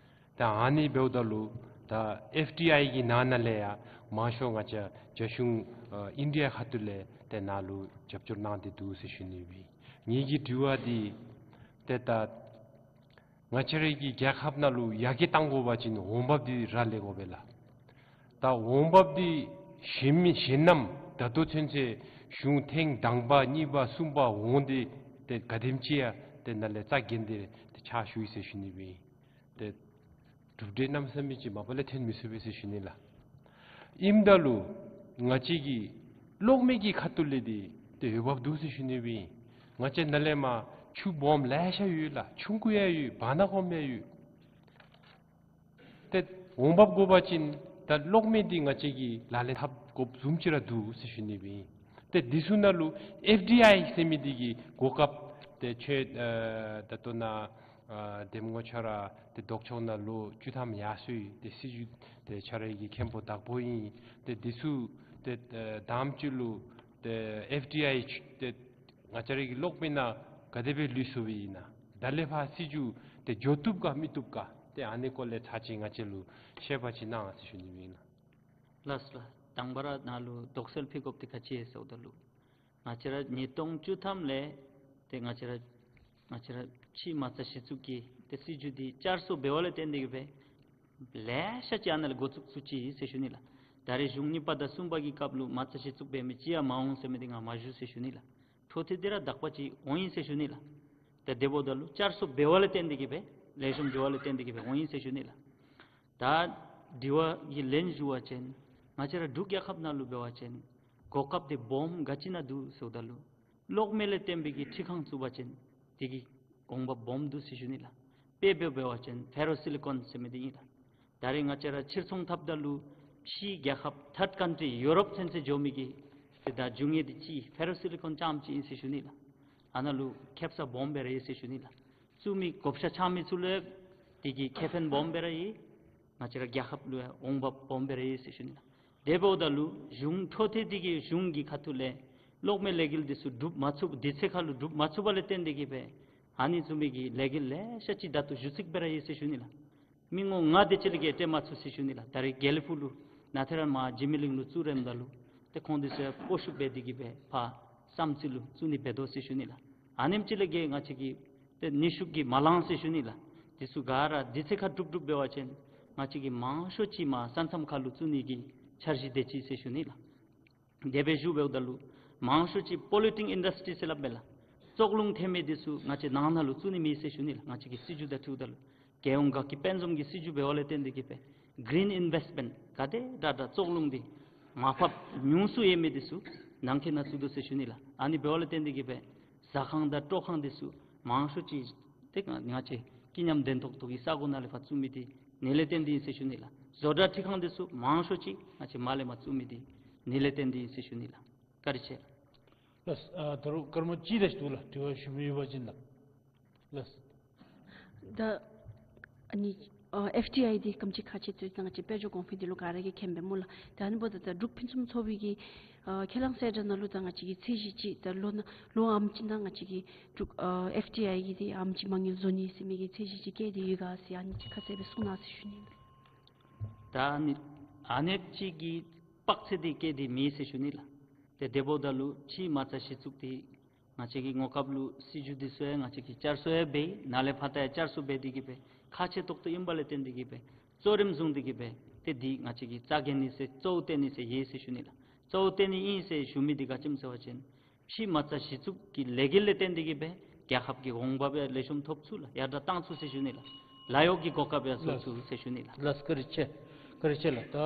ད་ཨ་ནི་འབདཝ་ད་ལུ་ད་ཨེཕ་ཌི་ཨའི་གི་ནང་ན་ལས་ཡང་མང་ཤོས་ང་བཅས་རྒྱ་གཞུང་ཨ་ཨིན་ཌི་ཡ་ཁ་ཐུག་ལས་ཏེ་ནཱ་ལུ་རྒྱབ་སྐྱོར་གནང་སྟེ་འདུག་ཟེར་ཞུ་ནི་སྦེ་ཨིན། ངེ་གི་དྲི་བ་འདི་ཏེ་ད་ང་བཅས་རའི་གི་རྒྱལ་ཁབ་ནང་ལུ་ཡར་རྒྱས་གཏང་དགོ་པ་ཅིན་འོང་འབབ་འདི་རག་ལས་དགོ་པས་ལགས། ད་འོང་འབབ་འདི་གཞན་མི་གཞན་རྣམས་ད་ལྟོ་ཚུན་ཚོད་གཞུང་ཐེངས་དང་པ་གཉིས་པ་གསུམ་པ་འོང་སྟེ་ཏེ་ག་དེམ་ཅིག་ཡང་ཏེ་ནཱ་ལས་རྩ་འགེངས་ཏེ་ཏེ་ཕྱག་ཞུ་ཡི་ཟེར་ཞུ་ནི་སྦེ་ཨིན། ཏེ་གྲུབ་འབྲས་གནམ་མེད་ས་མེད་ཅིག་མ་པ་ལས་ཐོན་མི་ཚུགས་པས་ཟེར་ཞུ་ནི་ལགས། ཨིནམ་ད་ལུ་ང་བཅས་ཀྱི་གློག་མེ་གི་ཁ་ཐུག་ལས་འདི་ཏེ་འོས་འབབ་འདུག་ཟེར་ཞུ་ནི་སྦེ་ཨིན། ང་བཅས་ནཱ་ལས་མར་ཆུ་སྦོམ་ལེ་ཤ་ཡོད་ལགས། ཆུང་ཀུ་ཡང་ཡོད། བར་ན་གོམ་ཡང་ཡོད། ཏེ་འོང་འབབ་དགོ་པ་ཅིན་ད་གློག་མེ་འདི་ང་བཅས་ཀྱིས་ལག་ལེན་འཐབ་དགོཔ་བཟུམ་ཅིག་ར་འདུག་ཟེར་ཞུ་ནི་སྦེ་ཨིན། ཏེ་འདི་ཚུ་ནང་ལུ་ཨེཕ་ཌི་ཨའི་ཟེར་མི་འདི་གི་གོ་སྐབས་ཏེ་ཁྱོད་ཨ་ད་ལྟོ་ནཱ་ ཨ་འདེམས་ངོ་ཁྱོད་ར་ཏེ་ལྡོག་ཕྱོགས་ནང་ལུ་བཅུ་ཐམ་ཡར་སོང་ཡི། ཏེ་སྲིད་བྱུས་དེ་ཁྱོད་ར་གི་མཁན་པོ་བདག་པོ་ཨིན། ཏེ་འདི་ཚུ་ཏེ་ཨ་དང་པ་ཅིག་ལུ་ཏེ་ཨེཕ་ཌི་ཨའི་ཏེ་ང་བཅས་ར་གི་གློག་མེ་ནང་ག་དེ་སྦེ་ལུས་སོང་སྦེ་ཨིན་ན། ད་ལས་ཕར་སྲིད་བྱུས་དེ་འགྱོ་བཏུབ་ག་མི་བཏུབ་ག། ཏེ་ཨ་ནི་སྐོར་ལས་ཚར་ཅིག་ང་བཅས་ལུ་བཤད་པ་ཅིག་གནང་ཟེར་ཞུ་ནི་ཨིན་ལགས། ལགས་ལགས། དང་པ་ར་ནཱ་ལུ་དོགས་སེལ་ཕུལ་དགོཔ་འདི་ག་ཅི་ཡོད་ཟེརཝ་ད་ལུ་ང་བཅས་ར་ཉིས་སྟོང་བཅུ་ཐམ་ལས་ཏེ་ང་བཅས་ར་ང་བཅས་ར་ཕྱི་མ་རྩ་གཞི་བཙུགས་ཀྱི་ཏེ་སྲིད་བྱུས་འདི་བསྐྱར་གསོ་འབད་བ་ལས་བརྟེན་ཏེ་གིས་སྦེ་ལེ་ཤ་ཅིག་ཨ་ནཱ་ལས་འགོ་བཙུགས་ཚུགས་ཅི་ཟེར་ཞུ་ནི་ལགས། ད་རེས་གཞུང་གཉིས་པ་དང་གསུམ་པ་གི་སྐབས་ལུ་མ་རྩ་གཞི་བཙུགས་འབད་མི་ཅིག་ཡང་མ་འོང་ཟེར་མི་འདི་ང་མ་ཞུ་ཟེར་ཞུ་ནི་ལགས། འཕྲོ་མཐུད་དེ་ར་དག་པ་ཅིག་འོང་ཡི་ཟེར་ཞུ་ནི་ལགས། ཏེ་དེ་འབདཝ་ད་ལུ་བསྐྱར་གསོ་འབད་བ་ལས་བརྟེན་ཏེ་གིས་སྦེ་ལེགས་ཤོམ་འགྱོ་བ་ལས་བརྟེན་ཏེ་གིས་སྦེ་འོང་ཡི་ཟེར་ཞུ་ནི་ལགས། ད་དྲི་བ་གི་ལན་ཞུ་བ་ཅིན་ང་བཅས་ར་འབྲུག་རྒྱལ་ཁབ་ནང་ལུ་འབད་བ་ཅིན་གོ་སྐབས་འདི་སྦོམ་ག་ཅི་ནང་འདུག་ཟེརཝ་ད་ལུ་གློག་མེ་ལས་བརྟེན་པའི་གི་འཕྲུལ་ཁང་བཙུགས་པ་ཅིན་དེ་གི་གོང་འབབ་སྦོམ་འདུག་ཟེར་ཞུ་ནི་ལགས། དཔེ་འབད་འབད་བ་ཅིན་ཕེ་རོ་སི་ལི་ཀོན་ཟེར་མི་འདི་ཨིན་ལགས། ད་རེས་ང་བཅས་ར་ཕྱིར་ཚོང་འཐབ་ད་ལུ་ཕྱི་རྒྱལ་ཁབ་ཐཱརཌ་ཀཱན་ཊི་རི་ཡུ་རོབ་ཚུན་ཚོད་འགྱོ་མི་གི་ཏེ་ད་རྒྱུ་དངོས་འདི་ཅིག་ཕེ་རོ་སི་ལི་ཀོན་རྐྱངམ་ཅིག་ཨིན་ཟེར་ཞུ་ནི་ལགས། ཨ་ནཱ་ལུ་ཁེ་སང་སྦོམ་སྦེ་ར་ཡོད་ཟེར་ཞུ་ནི་ལགས། བཙུགས་མི་བགོ་བཤའ་འཆང་མི་ཚུ་ལུ་དེ་གི་ཁེ་ཕན་སྦོམ་སྦེ་ར་ཡོད། ང་བཅས་ར་རྒྱལ་ཁབ་ལུ་ཡང་འོང་འབབ་སྦོམ་སྦེ་ར་ཡོད་ཟེར་ཞུ་ནི་ལགས། དེ་འབདཝ་ད་ལུ་གཞུང་འཕྲོ་མཐུད་དེ་གིས་གཞུང་གི་ཁ་ཐུག་ལས་གློག་མེ་ལས་འགུལ་འདི་ཚུ་སྒྲུབ་མ་ཚུགས་དུས་ཚོད་ཁར་ལུ་སྒྲུབ་མ་ཚུགས་པ་ལས་བརྟེན་ཏེ་གིས་སྦེ་ཨ་ནི་བཟུམ་མའི་གི་ལས་འགུལ་ལེ་ཤ་ཅིག་ད་ལྟོ་ཞུ་ཚིག་སྦེ་ར་ཡོད་ཟེར་ཞུ་ནི་ལགས། མི་ངོ་ལྔ་དེ་ཅིག་ལས་བརྒལ་སྤྲོད་མ་ཚུགས་ཟེར་ཞུ་ནི་ལགས། ད་རེས་དགེ་ལེགས་ཕུག་ལུ་ནཱ་ཐེ་རང་མར་འཇིགས་མེད་གླིང་ལུ་བཙུགས་རནམ་ད་ལུ་ཏེ་ཁོང་འདི་ཚུ་ཡང་སྤོ་བཤུད་འབད་དེ་གིས་སྦེ་ཕར་བསམ་རྩེ་ལུ་བཙུགས་ནི་འབད་དོ་ཟེར་ཞུ་ནི་ལགས། ཨ་ནེམ་ཅིག་ལས་བརྒལ་ང་བཅས་ཀྱི་ཏེ་ནུས་ཤུགས་ཀྱིས་མ་ལང་ཟེར་ཞུ་ནི་ལགས། འདི་ཚུ་ག་ར་དུས་ཚོད་ཁར་སྒྲུབ་སྒྲུབ་འབད་བ་ཅིན་ང་བཅས་ཀྱི་མང་ཤོས་ཅིག་མར་ས་མཚམས་ཁར་ལུ་བཙུགས་ནི་གི་འཆར་གཞི་དེ་ཅིག་ཟེར་ཞུ་ནི་ལགས། དེ་སྦེ་ཞུ་འབདཝ་ད་ལུ་མང་ཤོས་ཅིག་པོ་ལུ་ཊིང་ཨིན་ཌསི་ཊི་རི་ཟེར་སླབ་མས་ལགས། བཙོག་རླུང་ཐོན་མི་འདི་ཚུ་ང་བཅས་ནང་ན་ལུ་བཙུགས་ནི་མེད་ཟེར་ཞུ་ནི་ལགས། ང་བཅས་ཀྱི་སྲིད་བྱུས་དང་འཁྲིལཝ་ད་ལུ་རྒྱལ་ཡོངས་དགའ་སྐྱིད་དཔལ་འཛོམས་ཀྱི་སྲིད་བྱུས་འབད་བ་ལས་བརྟེན་ཏེ་གིས་སྦེ་གི་རིན་ཨིན་ཝེསཊ་མེནཊ་ག་དེ་དྲག་དྲག་བཙོག་རླུང་འདི་མར་ཕབ་ཉུང་སུ་ཡོད་མི་འདི་ཚུ་ནང་འཁོད་ནང་བཙུགས་དོ་ཟེར་ཞུ་ནི་ལགས། ཨ་ནི་འབད་བ་ལས་བརྟེན་ཏེ་གིས་སྦེ་ཟ་ཁང་དང་སྤྲོ་ཁང་འདི་ཚུ་མང་ཤོས་ཅིག་ཏེ་ང་བཅས་ཀྱི་ཉམས་ལྡན་ཏོག་ཏོ་གི་ས་གོ་ནང་ལས་ཕར་བཙུགས་མི་འདི་ཨ་ནི་ལས་བརྟེན་ཏེ་ཨིན་ཟེར་ཞུ་ནི་ལགས། བཟོ་གྲྭ་འཕྲུལ་ཁང་འདི་ཚུ་མང་ཤོས་ཅིག་ང་བཅས་མར་ལས་མར་བཙུགས་མི་འདི་ཨ་ནི་ལས་བརྟེན་ཏེ་ཨིན་ཟེར་ཞུ་ནི་ལགས། བཀའ་དྲིན་ཆེ་ལགས། ལགས། ཨ་ད་རུང་སྐར་མ་གཅིག་རེ་ཅིག་འདུག་ལགས། དྲི་བ་ཞུ་མི་ཡོད་པ་ཅིན་ལགས། ལགས། ད་ཨ་ནི་ཨ་ཨེཕ་ཊི་ཨའི་འདི་ག་དེམ་ཅིག་ཁག་ཆེ་ཏོག་ཏོ་ང་བཅས་དཔལ་འབྱོར་གོང་འཕེལ་འདི་ལུ་ག་ར་གིས་མཁྱེན་པས་སྨོ་ལགས། ད་ཨ་ནི་འབདཝ་ད་ད་འབྲུག་ཕུན་སུམ་ཚོགས་པའི་གི་ཨ་ཁས་བླངས་གསལ་བསྒྲགས་ནང་ལུ་ད་ང་བཅས་ཀྱི་ཚད་གཞི་ཅིག་ད་ལོ་ན་ལོ་ཨམ་ཅིག་ནང་ང་བཅས་ཀྱིས་འབྲུག་ཨ་ཨེཕ་ཊི་ཨའི་གི་འདི་ཨམ་ཅིག་མ་དངུལ་བཟོ་ནི་ཟེར་མི་གི་ཚད་གཞི་ཅིག་བཀལ་ཏེ་ཡོད་ག་ཟེར་ཨ་ནི་ཅིག་ཁ་གསལ་སྦེ་གསུང་གནང་ཟེར་ཞུ་ནི་ལགས། ད་ཨ་ནི་ཨ་ནེམ་ཅིག་གི་དཔག་ཚད་འདི་བཀལ་ཏེ་མེད་ཟེར་ཞུ་ནི་ལགས། ཏེ་དེ་འབདཝ་ད་ལུ་ཕྱི་མ་རྩ་གཞི་བཙུགས་ཏེ་ང་བཅས་ཀྱི་ངོ་སྐབས་ལུ་སྲིད་བྱུས་འདི་ཚུ་ཡང་ང་བཅས་ཀྱིས་བསྐྱར་གསོ་ཡང་འབད་ནཱ་ལས་ཕར་ད་ཡང་བསྐྱར་གསོ་འབད་དེ་གིས་སྦེ་ཁག་ཆེ་ཏོག་ཏོ་ཨིན་པ་ལས་བརྟེན་ཏེ་གིས་སྦེ་གཙོ་རིམ་བཟུང་སྟེ་གིས་སྦེ་ཏེ་འདི་ང་བཅས་ཀྱིས་རྩ་འགེངས་ནི་ཟེར་གཙོ་བོ་བཏོན་ནི་ཟེར་ཡོད་ཟེར་ཞུ་ནི་ལགས། གཙོ་བོ་བཏོན་ནི་ཨིན་ཟེར་ཞུ་མི་འདི་ག་ཅི་སྨོ་ཟེར་བ་ཅིན་ཕྱི་མ་རྩ་གཞི་བཙུགས་ཀྱི་ལས་འགུལ་ལས་བརྟེན་ཏེ་གིས་སྦེ་རྒྱལ་ཁབ་ཀྱི་འོང་འབབ་ཡང་ལེགས་ཤོམ་ཐོབ་ཚུགས་ལགས། ཡར་དྲག་བཏང་ཚུགས་ཟེར་ཞུ་ནི་ལགས། ལཱ་གཡོག་གི་གོ་སྐབས་ཡང་བཟོ་ཚུགས་ཟེར་ཞུ་ནི་ལགས། ལགས་བཀའ་དྲིན་ཆེ། བཀའ་དྲིན་ཆེ་ལགས། ད་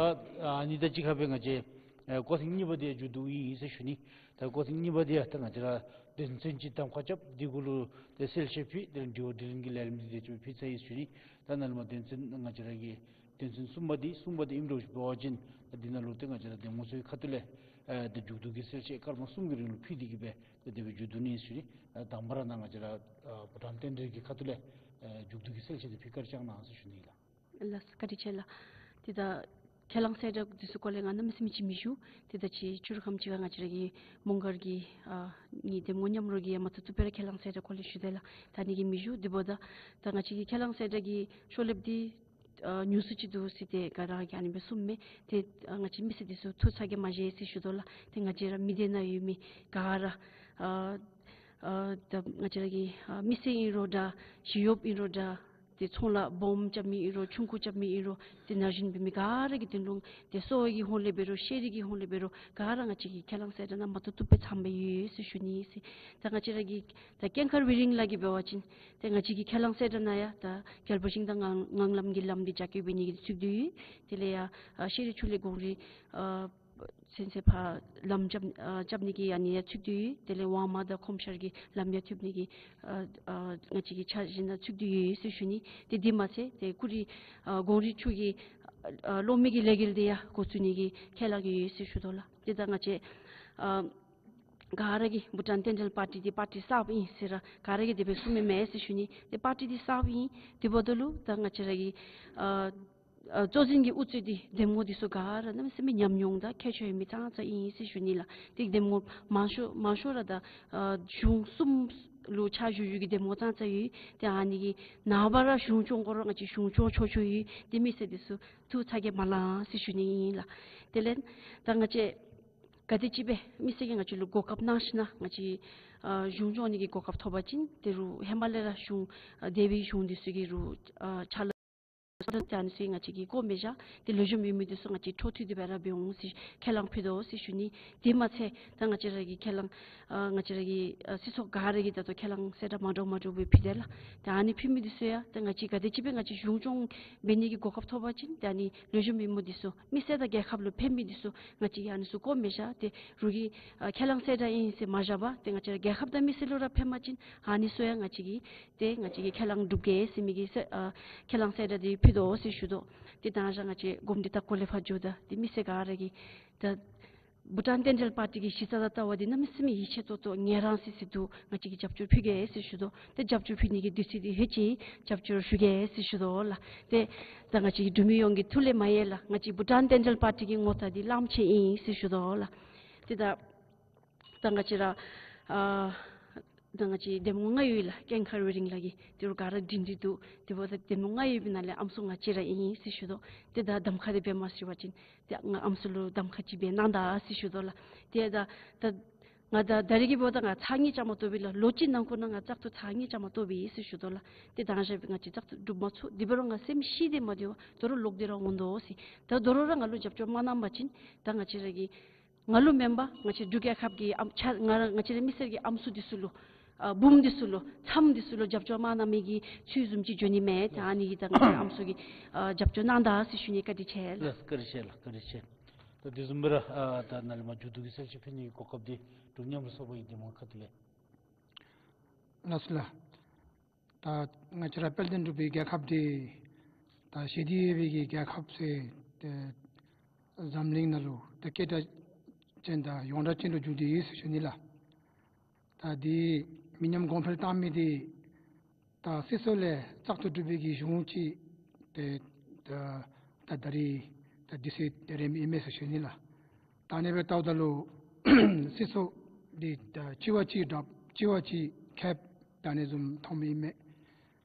ཨ་ནི་དང་གཅིག་ཁར་སྦེ་ང་བཅས་ཨེ་སྐོར་ཐེངས་གཉིས་པ་འདི་མཇུག་བསྡུ་ཡི་ཟེར་ཞུ་ནི། ད་སྐོར་ཐེངས་གཉིས་པ་འདི་ཡང་ད་ང་བཅས་ར་དོན་ཚན་ཅིག་གདམ་ཁ་རྐྱབ་སྟེ་གུ་ལུ་ཏེ་གསལ་བཤད་ཕུལ་ཏེ་དྲི་བ་དྲིས་ལན་གྱི་ལས་རིམ་འདི་དེ་ཅིག་ཕུལ་ཚར་ཡི་ཟེར་ཞུ་ནི། ད་ནཱ་ལས་མར་དོན་ཚན་ང་བཅས་ར་གི་དོན་ཚན་གསུམ་པ་འདི་གསུམ་པ་འདི་ཨིནམ་འདྲཝ་ཅིག་འབད་བ་ཅིན་ད་འདི་ནང་ལུ་ཏེ་ང་བཅས་ར་འདེམས་ངོ་ཚུ་གི་ཁ་ཐུག་ལས་ཨེ་ཏེ་མཇུག་བསྡུ་གི་གསལ་བཤད་སྐར་མ་གསུམ་གྱི་རིང་ལུ་ཕུལ་ཏེ་གིས་སྦེ་ཏེ་དེ་སྦེ་མཇུག་བསྡུ་ནི་ཟེར་ཞུ་ནི། ཨེ་དང་པ་ར་ནཱ་ང་བཅས་ར་ཨེ་བྷུ་ཊཱན་བསྟན་འགྲོའི་གི་ཁ་ཐུག་ལས་ཨེ་མཇུག་བསྡུ་གི་གསལ་བཤད་འདི་ཕུལ་བཀའ་དྲིན་བསྐྱང་གནང་ཟེར་ཞུ་ནི་ལགས། ལགས་བཀའ་དྲིན་ཆེ་ལགས། ཏེ་ད་ཁས་བླངས་གསལ་བསྒྲགས་འདི་ཚུ་སྐོར་ལས་ང་གནམ་མེད་ས་མེད་ཅིག་མི་ཞུ། ཏེ་ད་ཅི་ཕྱི་རུ་ཁམས་ཅིག་ཁར་ང་བཅས་ར་གི་མོང་སྒར་གྱི་ཨ་ངེའི་འདེམས་ངོ་མཉམ་རོགས་ཀྱིས་ཡང་མ་ཐུབ་ཐུབ་སྦེ་ར་ཁས་བླངས་གསལ་བསྒྲགས་སྐོར་ལས་ཞུ་དེས་ལགས། ད་ཨ་ནི་གིས་མི་ཞུ། དེ་འབདཝ་ད་ད་ང་བཅས་ཀྱི་ཁས་བླངས་གསལ་བསྒྲགས་ཀྱི་ཤོག་ལེབ་འདི་ཨ་ཉུང་སུ་ཅིག་འདུག་ཟེར་ཏེ་ག་ར་གིས་ཨ་ནི་སྦེ་གསུངམ་མས། ཏེ་ཨ་ང་བཅས་མི་སེར་འདི་ཚུ་ཐུགས་ཚ་གྱང་མ་བཞེས་ཟེར་ཞུ་དོ་ལགས། ཏེ་ང་བཅས་ར་མི་སྡེ་ནང་ཡོད་མི་ག་ར་ཨ་ཨ་ད་ང་བཅས་ར་གི་ཨ་མི་སེར་ཨིན་རུང་འདྲ་ཞི་གཡོགཔ་ཨིན་རུང་འདྲ་ཏེ་ཚོང་ལཱ་སྦོམ་རྐྱབ་མི་ཨིན་རུང་ཆུང་ཀུ་རྐྱབ་མི་ཨིན་རུང་ཏེ་ན་གཞོན་འབད་མི་ག་ར་གི་དོན་ལུ་ཏེ་གསོ་བ་གི་ཧོང་ལས་འབད་རུང་ཤེས་རིག་གི་ཧོང་ལས་འབད་རུང་ག་ར་ང་བཅས་ཀྱི་ཁས་བླངས་གསལ་བསྒྲགས་ནང་མ་ཐུབ་ཐུབ་སྦེ་ཚངམ་སྦེ་ཡོད་ཟེར་ཞུ་ནི་ཟེར། ད་ང་བཅས་ར་གི་ད་སྐྱེངས་མཁར་དབྱི་རིང་ལགས་ཀྱིས་འབད་བ་ཅིན་ཏེ་ང་བཅས་ཀྱི་ཁས་བླངས་གསལ་བསྒྲགས་ནང་ཡང་ད་རྒྱལ་པོ་ཤིང་རྟ་ངང་ངང་ལམ་གྱི་ལམ་འདི་རྒྱ་སྐྱེད་འབད་ནི་གི་ཚུད་དེ་ཡོད། དེ་ལས་ཡང་ཨ་ཤེས་རིག་ཆོས་གླིང་གོང་རི་ཨ་ཚུན་ཚོད་ཕར་ལམ་རྐྱབ་ཨ་རྐྱབ་ནི་གི་ཨ་ནི་ཡང་ཚུད་དེ་ཡོད། དེ་ལས་ཝང་མ་དང་ཁོམ་ཤར་གྱི་ལམ་ཡང་ཐུབ་ནི་གི་ཨ་ཨ་ང་བཅས་ཀྱི་འཆར་གཞི་ནང་ཚུད་དེ་ཡོད་ཟེར་ཞུ་ནི། ཏེ་འདི་མ་ཚད་ཏེ་ཀུ་རི་ཨ་གོང་རི་ཆུ་གི་ཨ་གློག་མེ་གི་ལས་འགུལ་འདི་ཡང་འགོ་བཙུགས་ནི་གི་ཁས་བླངས་ཡོད་ཟེར་ཞུ་དོ་ལགས། ཏེ་ད་ང་བཅས་ཨ་ ག་ར་གིས་བྷུ་ཊཱན་བསྟན་འགྲོའི་པར་ཊི་འདི་པར་ཊི་གསརཔ་ཨིན་ཟེར་ར་ག་ར་གིས་དེ་སྦེ་གསུངམ་མས་ཟེར་ཞུ་ནི། ཏེ་པར་ཊི་འདི་གསརཔ་ཨིན། དེ་འབདཝ་ད་ལུ་ད་ང་བཅས་ར་གི་ཨ་ཨ་གཙོ་འཛིན་གྱི་དབུ་གཙོ་འདི་འདེམས་ངོ་འདི་ཚུ་ག་ར་གནམ་མེད་ས་མེད་ཉམས་མྱོང་དང་ཁྱད་ཆོས་ཡོད་མི་ཙང་ཙ་ཨིན་ཟེར་ཞུ་ནི་ལགས། ཏེ་འདེམས་ངོ་མང་ཤོས་མང་ཤོས་ར་ད་ཨ་གཞུང་གསུམ་ལུ་ཕྱག་ཞུ་ཞུ་གི་འདེམས་ངོ་ཙང་ཙ་ཡོད། ཏེ་ཨ་ནི་གི་ནངས་པ་ར་གཞུང་སྐྱོང་དགོ་རུང་ང་བཅས་གཞུང་སྐྱོང་ཆོག་ཆོག་ཡོད། ཏེ་མི་སེར་འདི་ཚུ་ཐུགས་ཚ་གྱང་མ་ལང་ཟེར་ཞུ་ནི་ཨིན་ལགས། དེ་ལས་ད་ང་བཅས་ག་དེམ་ཅིག་སྦེ་མི་སེར་གྱིས་ང་བཅས་ལུ་གོ་སྐབས་གནང་ཞིན་ན་ང་བཅས་ཨ་གཞུང་སྐྱོང་ནི་གི་གོ་སྐབས་ཐོབ་པ་ཅིན་ཏེ་རུང་ཧེ་མ་ལས་ར་གཞུང་ཨ་འདས་པའི་གཞུང་འདི་ཚུ་གི་རུང་ཨ་ཕྱག་ལཱ་ཨ་ནི་ཚུ་ང་བཅས་ཀྱིས་བཀོ་མི་བཞག། ཏེ་ལེགས་ཤོམ་ཡོད་མི་འདི་ཚུ་ང་བཅས་འཕྲོ་མཐུད་དེ་སྦེ་ར་འབད་འོང་ཟེར་ཁས་བླངས་ཕུལ་དོ་ཟེར་ཞུ་ནི། དེ་མ་ཚད་ད་ང་བཅས་ར་གིས་ཁས་བླངས་ཨ་ང་བཅས་ར་གི་ཨ་སྲིད་ཚོགས་ག་ར་གིས་ད་ལྟོ་ཁས་བླངས་གསལ་བསྒྲགས་མ་འདྲཝ་མ་འདྲཝ་སྦེ་ཕུལ་དེས་ལགས། ཏེ་ཨ་ནི་ཕུལ་མི་འདི་ཚུ་ཡང་ཏེ་ང་བཅས་ག་དེམ་ཅིག་སྦེ་ང་བཅས་གཞུང་སྐྱོང་འབད་ནི་གི་གོ་སྐབས་ཐོབ་པ་ཅིན་ཏེ་ཨ་ནི་ལེགས་ཤོམ་ཡོད་མི་འདི་ཚུ་མི་སེར་དང་རྒྱལ་ཁབ་ལུ་ཕན་མི་འདི་ཚུ་ང་བཅས་ཀྱིས་ཨ་ནི་ཚུ་བཀོ་མི་བཞག། ཏེ་རོགས་ཀྱིས་ཨ་ཁས་བླངས་གསལ་བསྒྲགས་ཨིན་ཟེར་མ་བཞག་པར་ཏེ་ང་བཅས་ར་རྒྱལ་ཁབ་དང་མི་སེར་ལུ་ར་ཕན་པ་ཅིན་ཨ་ནི་ཚུ་ཡང་ང་བཅས་ཀྱིས་ཏེ་ང་བཅས་ཀྱིས་ཁས་བླངས་གྲུབ་གེ་ཟེར་མི་གི་གསལ་ཨ་ཁས་བླངས་གསལ་བསྒྲགས་འདི་ཕུལ་དོ་ཟེར་ཞུ་དོ། ཏེ་ད་རང་ང་བཅས་གོམས་འདྲིས་དང་གོ་ལེ་ཕར་འགྱོཝ་ད་ཏེ་མི་སེར་ག་ར་གིས་ད་བྷུ་ཊཱན་བསྟན་འགྲོའི་པར་ཊི་གི་གཞི་རྩ་དང་ལྟ་བ་འདི་གནམ་མེད་ས་མེད་ཡིད་ཆེས་ཏོག་ཏོ་ངལ་རངས་སི་སི་འདུག། ང་བཅས་ཀྱིས་རྒྱབ་སྐྱོར་ཕུལ་གེ་ཟེར་ཞུ་དོ། ཏེ་རྒྱབ་སྐྱོར་ཕུལ་ནི་གི་དུས་ཚོད་འདི་ལྷོད་ཅི། རྒྱབ་སྐྱོར་ཞུ་གེ་ཟེར་ཞུ་དོ་ལགས། ཏེ་ད་ང་བཅས་ཀྱི་འབྲུག་མི་ཡོངས་ཀྱི་ཐུགས་ལས་མ་ཡལ་ལགས། ང་བཅས་བྷུ་ཊཱན་བསྟན་འགྲོའི་པར་ཊི་གི་ངོ་རྟགས་འདི་གླངམོ་ཆེ་ཨིན་ཟེར་ཞུ་དོ་ལགས། ཏེ་ད་ད་ང་བཅས་ར་ཨ་ད་ང་བཅས་འདེམས་ངོ་ལྔ་ཡོད་ལགས། ཀེང་ཁ་རུ་རིང་ལགས་ཀྱིས་ཏེ་རུང་ག་ར་སྒྲིང་སྒྲི་འདུག། དེ་འབདཝ་ད་འདེམས་ངོ་ལྔ་ཡོད་པའི་ནང་ལས་ཨམ་སྲུ་ང་བཅས་ར་ཨིན་ཟེར་ཞུ་དོ། ཏེ་ད་གདམ་ཁ་འདི་འབད་མ་ཚུགས་པ་ཅིན་ཏེ་ང་ཨམ་སྲུ་ལུ་གདམ་ཁ་ཅིག་འབད་གནང་ད་ཟེར་ཞུ་དོ་ལགས། ཏེ་ད་ད་ང་ད་ད་རིས་ཀྱི་འབདཝ་ད་ང་ཚར་གཉིས་བཅའ་མར་གཏོགས་པས་ལགས། ལོ་གཅིག་ནང་འཁོད་ནང་ང་བཙག་འཐུ་ཚར་གཉིས་བཅའ་མར་གཏོགས་པས་ཟེར་ཞུ་དོ་ལགས། ཏེ་ད་རེས་ང་བཅས་བཙག་འཐུ་གྲུབ་མ་ཚུགས། དེ་འབད་རུང་ང་སེམས་ཤི་སྟེ་མ་སྡོད་པར་དོ་རུང་ལོག་སྟེ་ར་འོང་དོ་ཟེར། ད་དོ་རུང་ར་ང་ལུ་རྒྱབ་སྐྱོར་མ་གནང་པ་ཅིན་ད་ང་བཅས་ར་གི་ང་ལུ་མེན་པར་ང་བཅས་འབྲུག་རྒྱལ་ཁབ་ཀྱི་ཨམ་ཆ་ང་ར་ང་བཅས་ར་མི་སེར་གྱི་ཨམ་སྲུ་འདི་ཚུ་ལུ་ཨ་བུམོ་འདི་ཚུ་ལུ་ཚམོ་འདི་ཚུ་ལུ་རྒྱབ་སྐྱོར་མ་གནང་མི་གི་ཚུལ་བཟུམ་ཅིག་འགྱོ་ནི་མས། ད་ཨ་ནི་གིས་ད་ང་བཅས་ཨམ་སྲུ་གི་ཨ་རྒྱབ་སྐྱོར་གནང་ད་ཟེར་ཞུ་ནི། བཀའ་དྲིན་ཆེ་ལགས། ལགས་སོ། བཀའ་དྲིན་ཆེ་ལགས། བཀའ་དྲིན་ཆེ། ད་དེ་བཟུམ་སྦེ་ར་ཨ་ད་ནཱ་ལས་མར་མཇུག་བསྡུ་གི་གསལ་བཤད་ཕུལ་ནི་གི་གོ་སྐབས་འདི་འབྲུག་མཉམ་རུབ་ཚོགས་པ་གི་འདེམས་ངོ་ཁ་ཐུག་ལས། ལགས་སོ་ལགས། ད་ང་བཅས་ར་དཔལ་ལྡན་འབྲུག་པའི་རྒྱལ་ཁབ་འདི་ད་ཞི་བདེ་ཡོད་པའི་གི་རྒྱལ་ཁབ་ཟེར་ཏེ་འཛམ་གླིང་ནང་ལུ་ད་སྐད་གྲགས་ཅན་དང་ཡོངས་གྲགས་ཅན་དུ་གྱུར་ཏེ་ཡོད་ཟེར་ཞུ་ནི་ལགས། ད་འདི་མི་ཉམས་གོང་འཕེལ་བཏང་མི་འདི་ད་སྲིད་ཚོགས་ལས་བཙག་འཐུ་གྲུབ་པའི་གི་གཞུང་ཅིག་ཏེ་ད་ད་ད་རིས་ད་དུས་ཚོད་དེ་རིང་ཨིན་མས་ཟེར་ཞུ་ནི་ལགས། ད་ཨ་ནི་སྦེ་ལྟཝ་ད་ལུ་སྲིད་ཚོགས་འདི་ད་གཅིག་བ་གཅིག་དྲགཔ་གཅིག་བ་གཅིག་ཁེབས་ད་ཨ་ནི་བཟུམ་མཐོངམ་ཨིན་མས།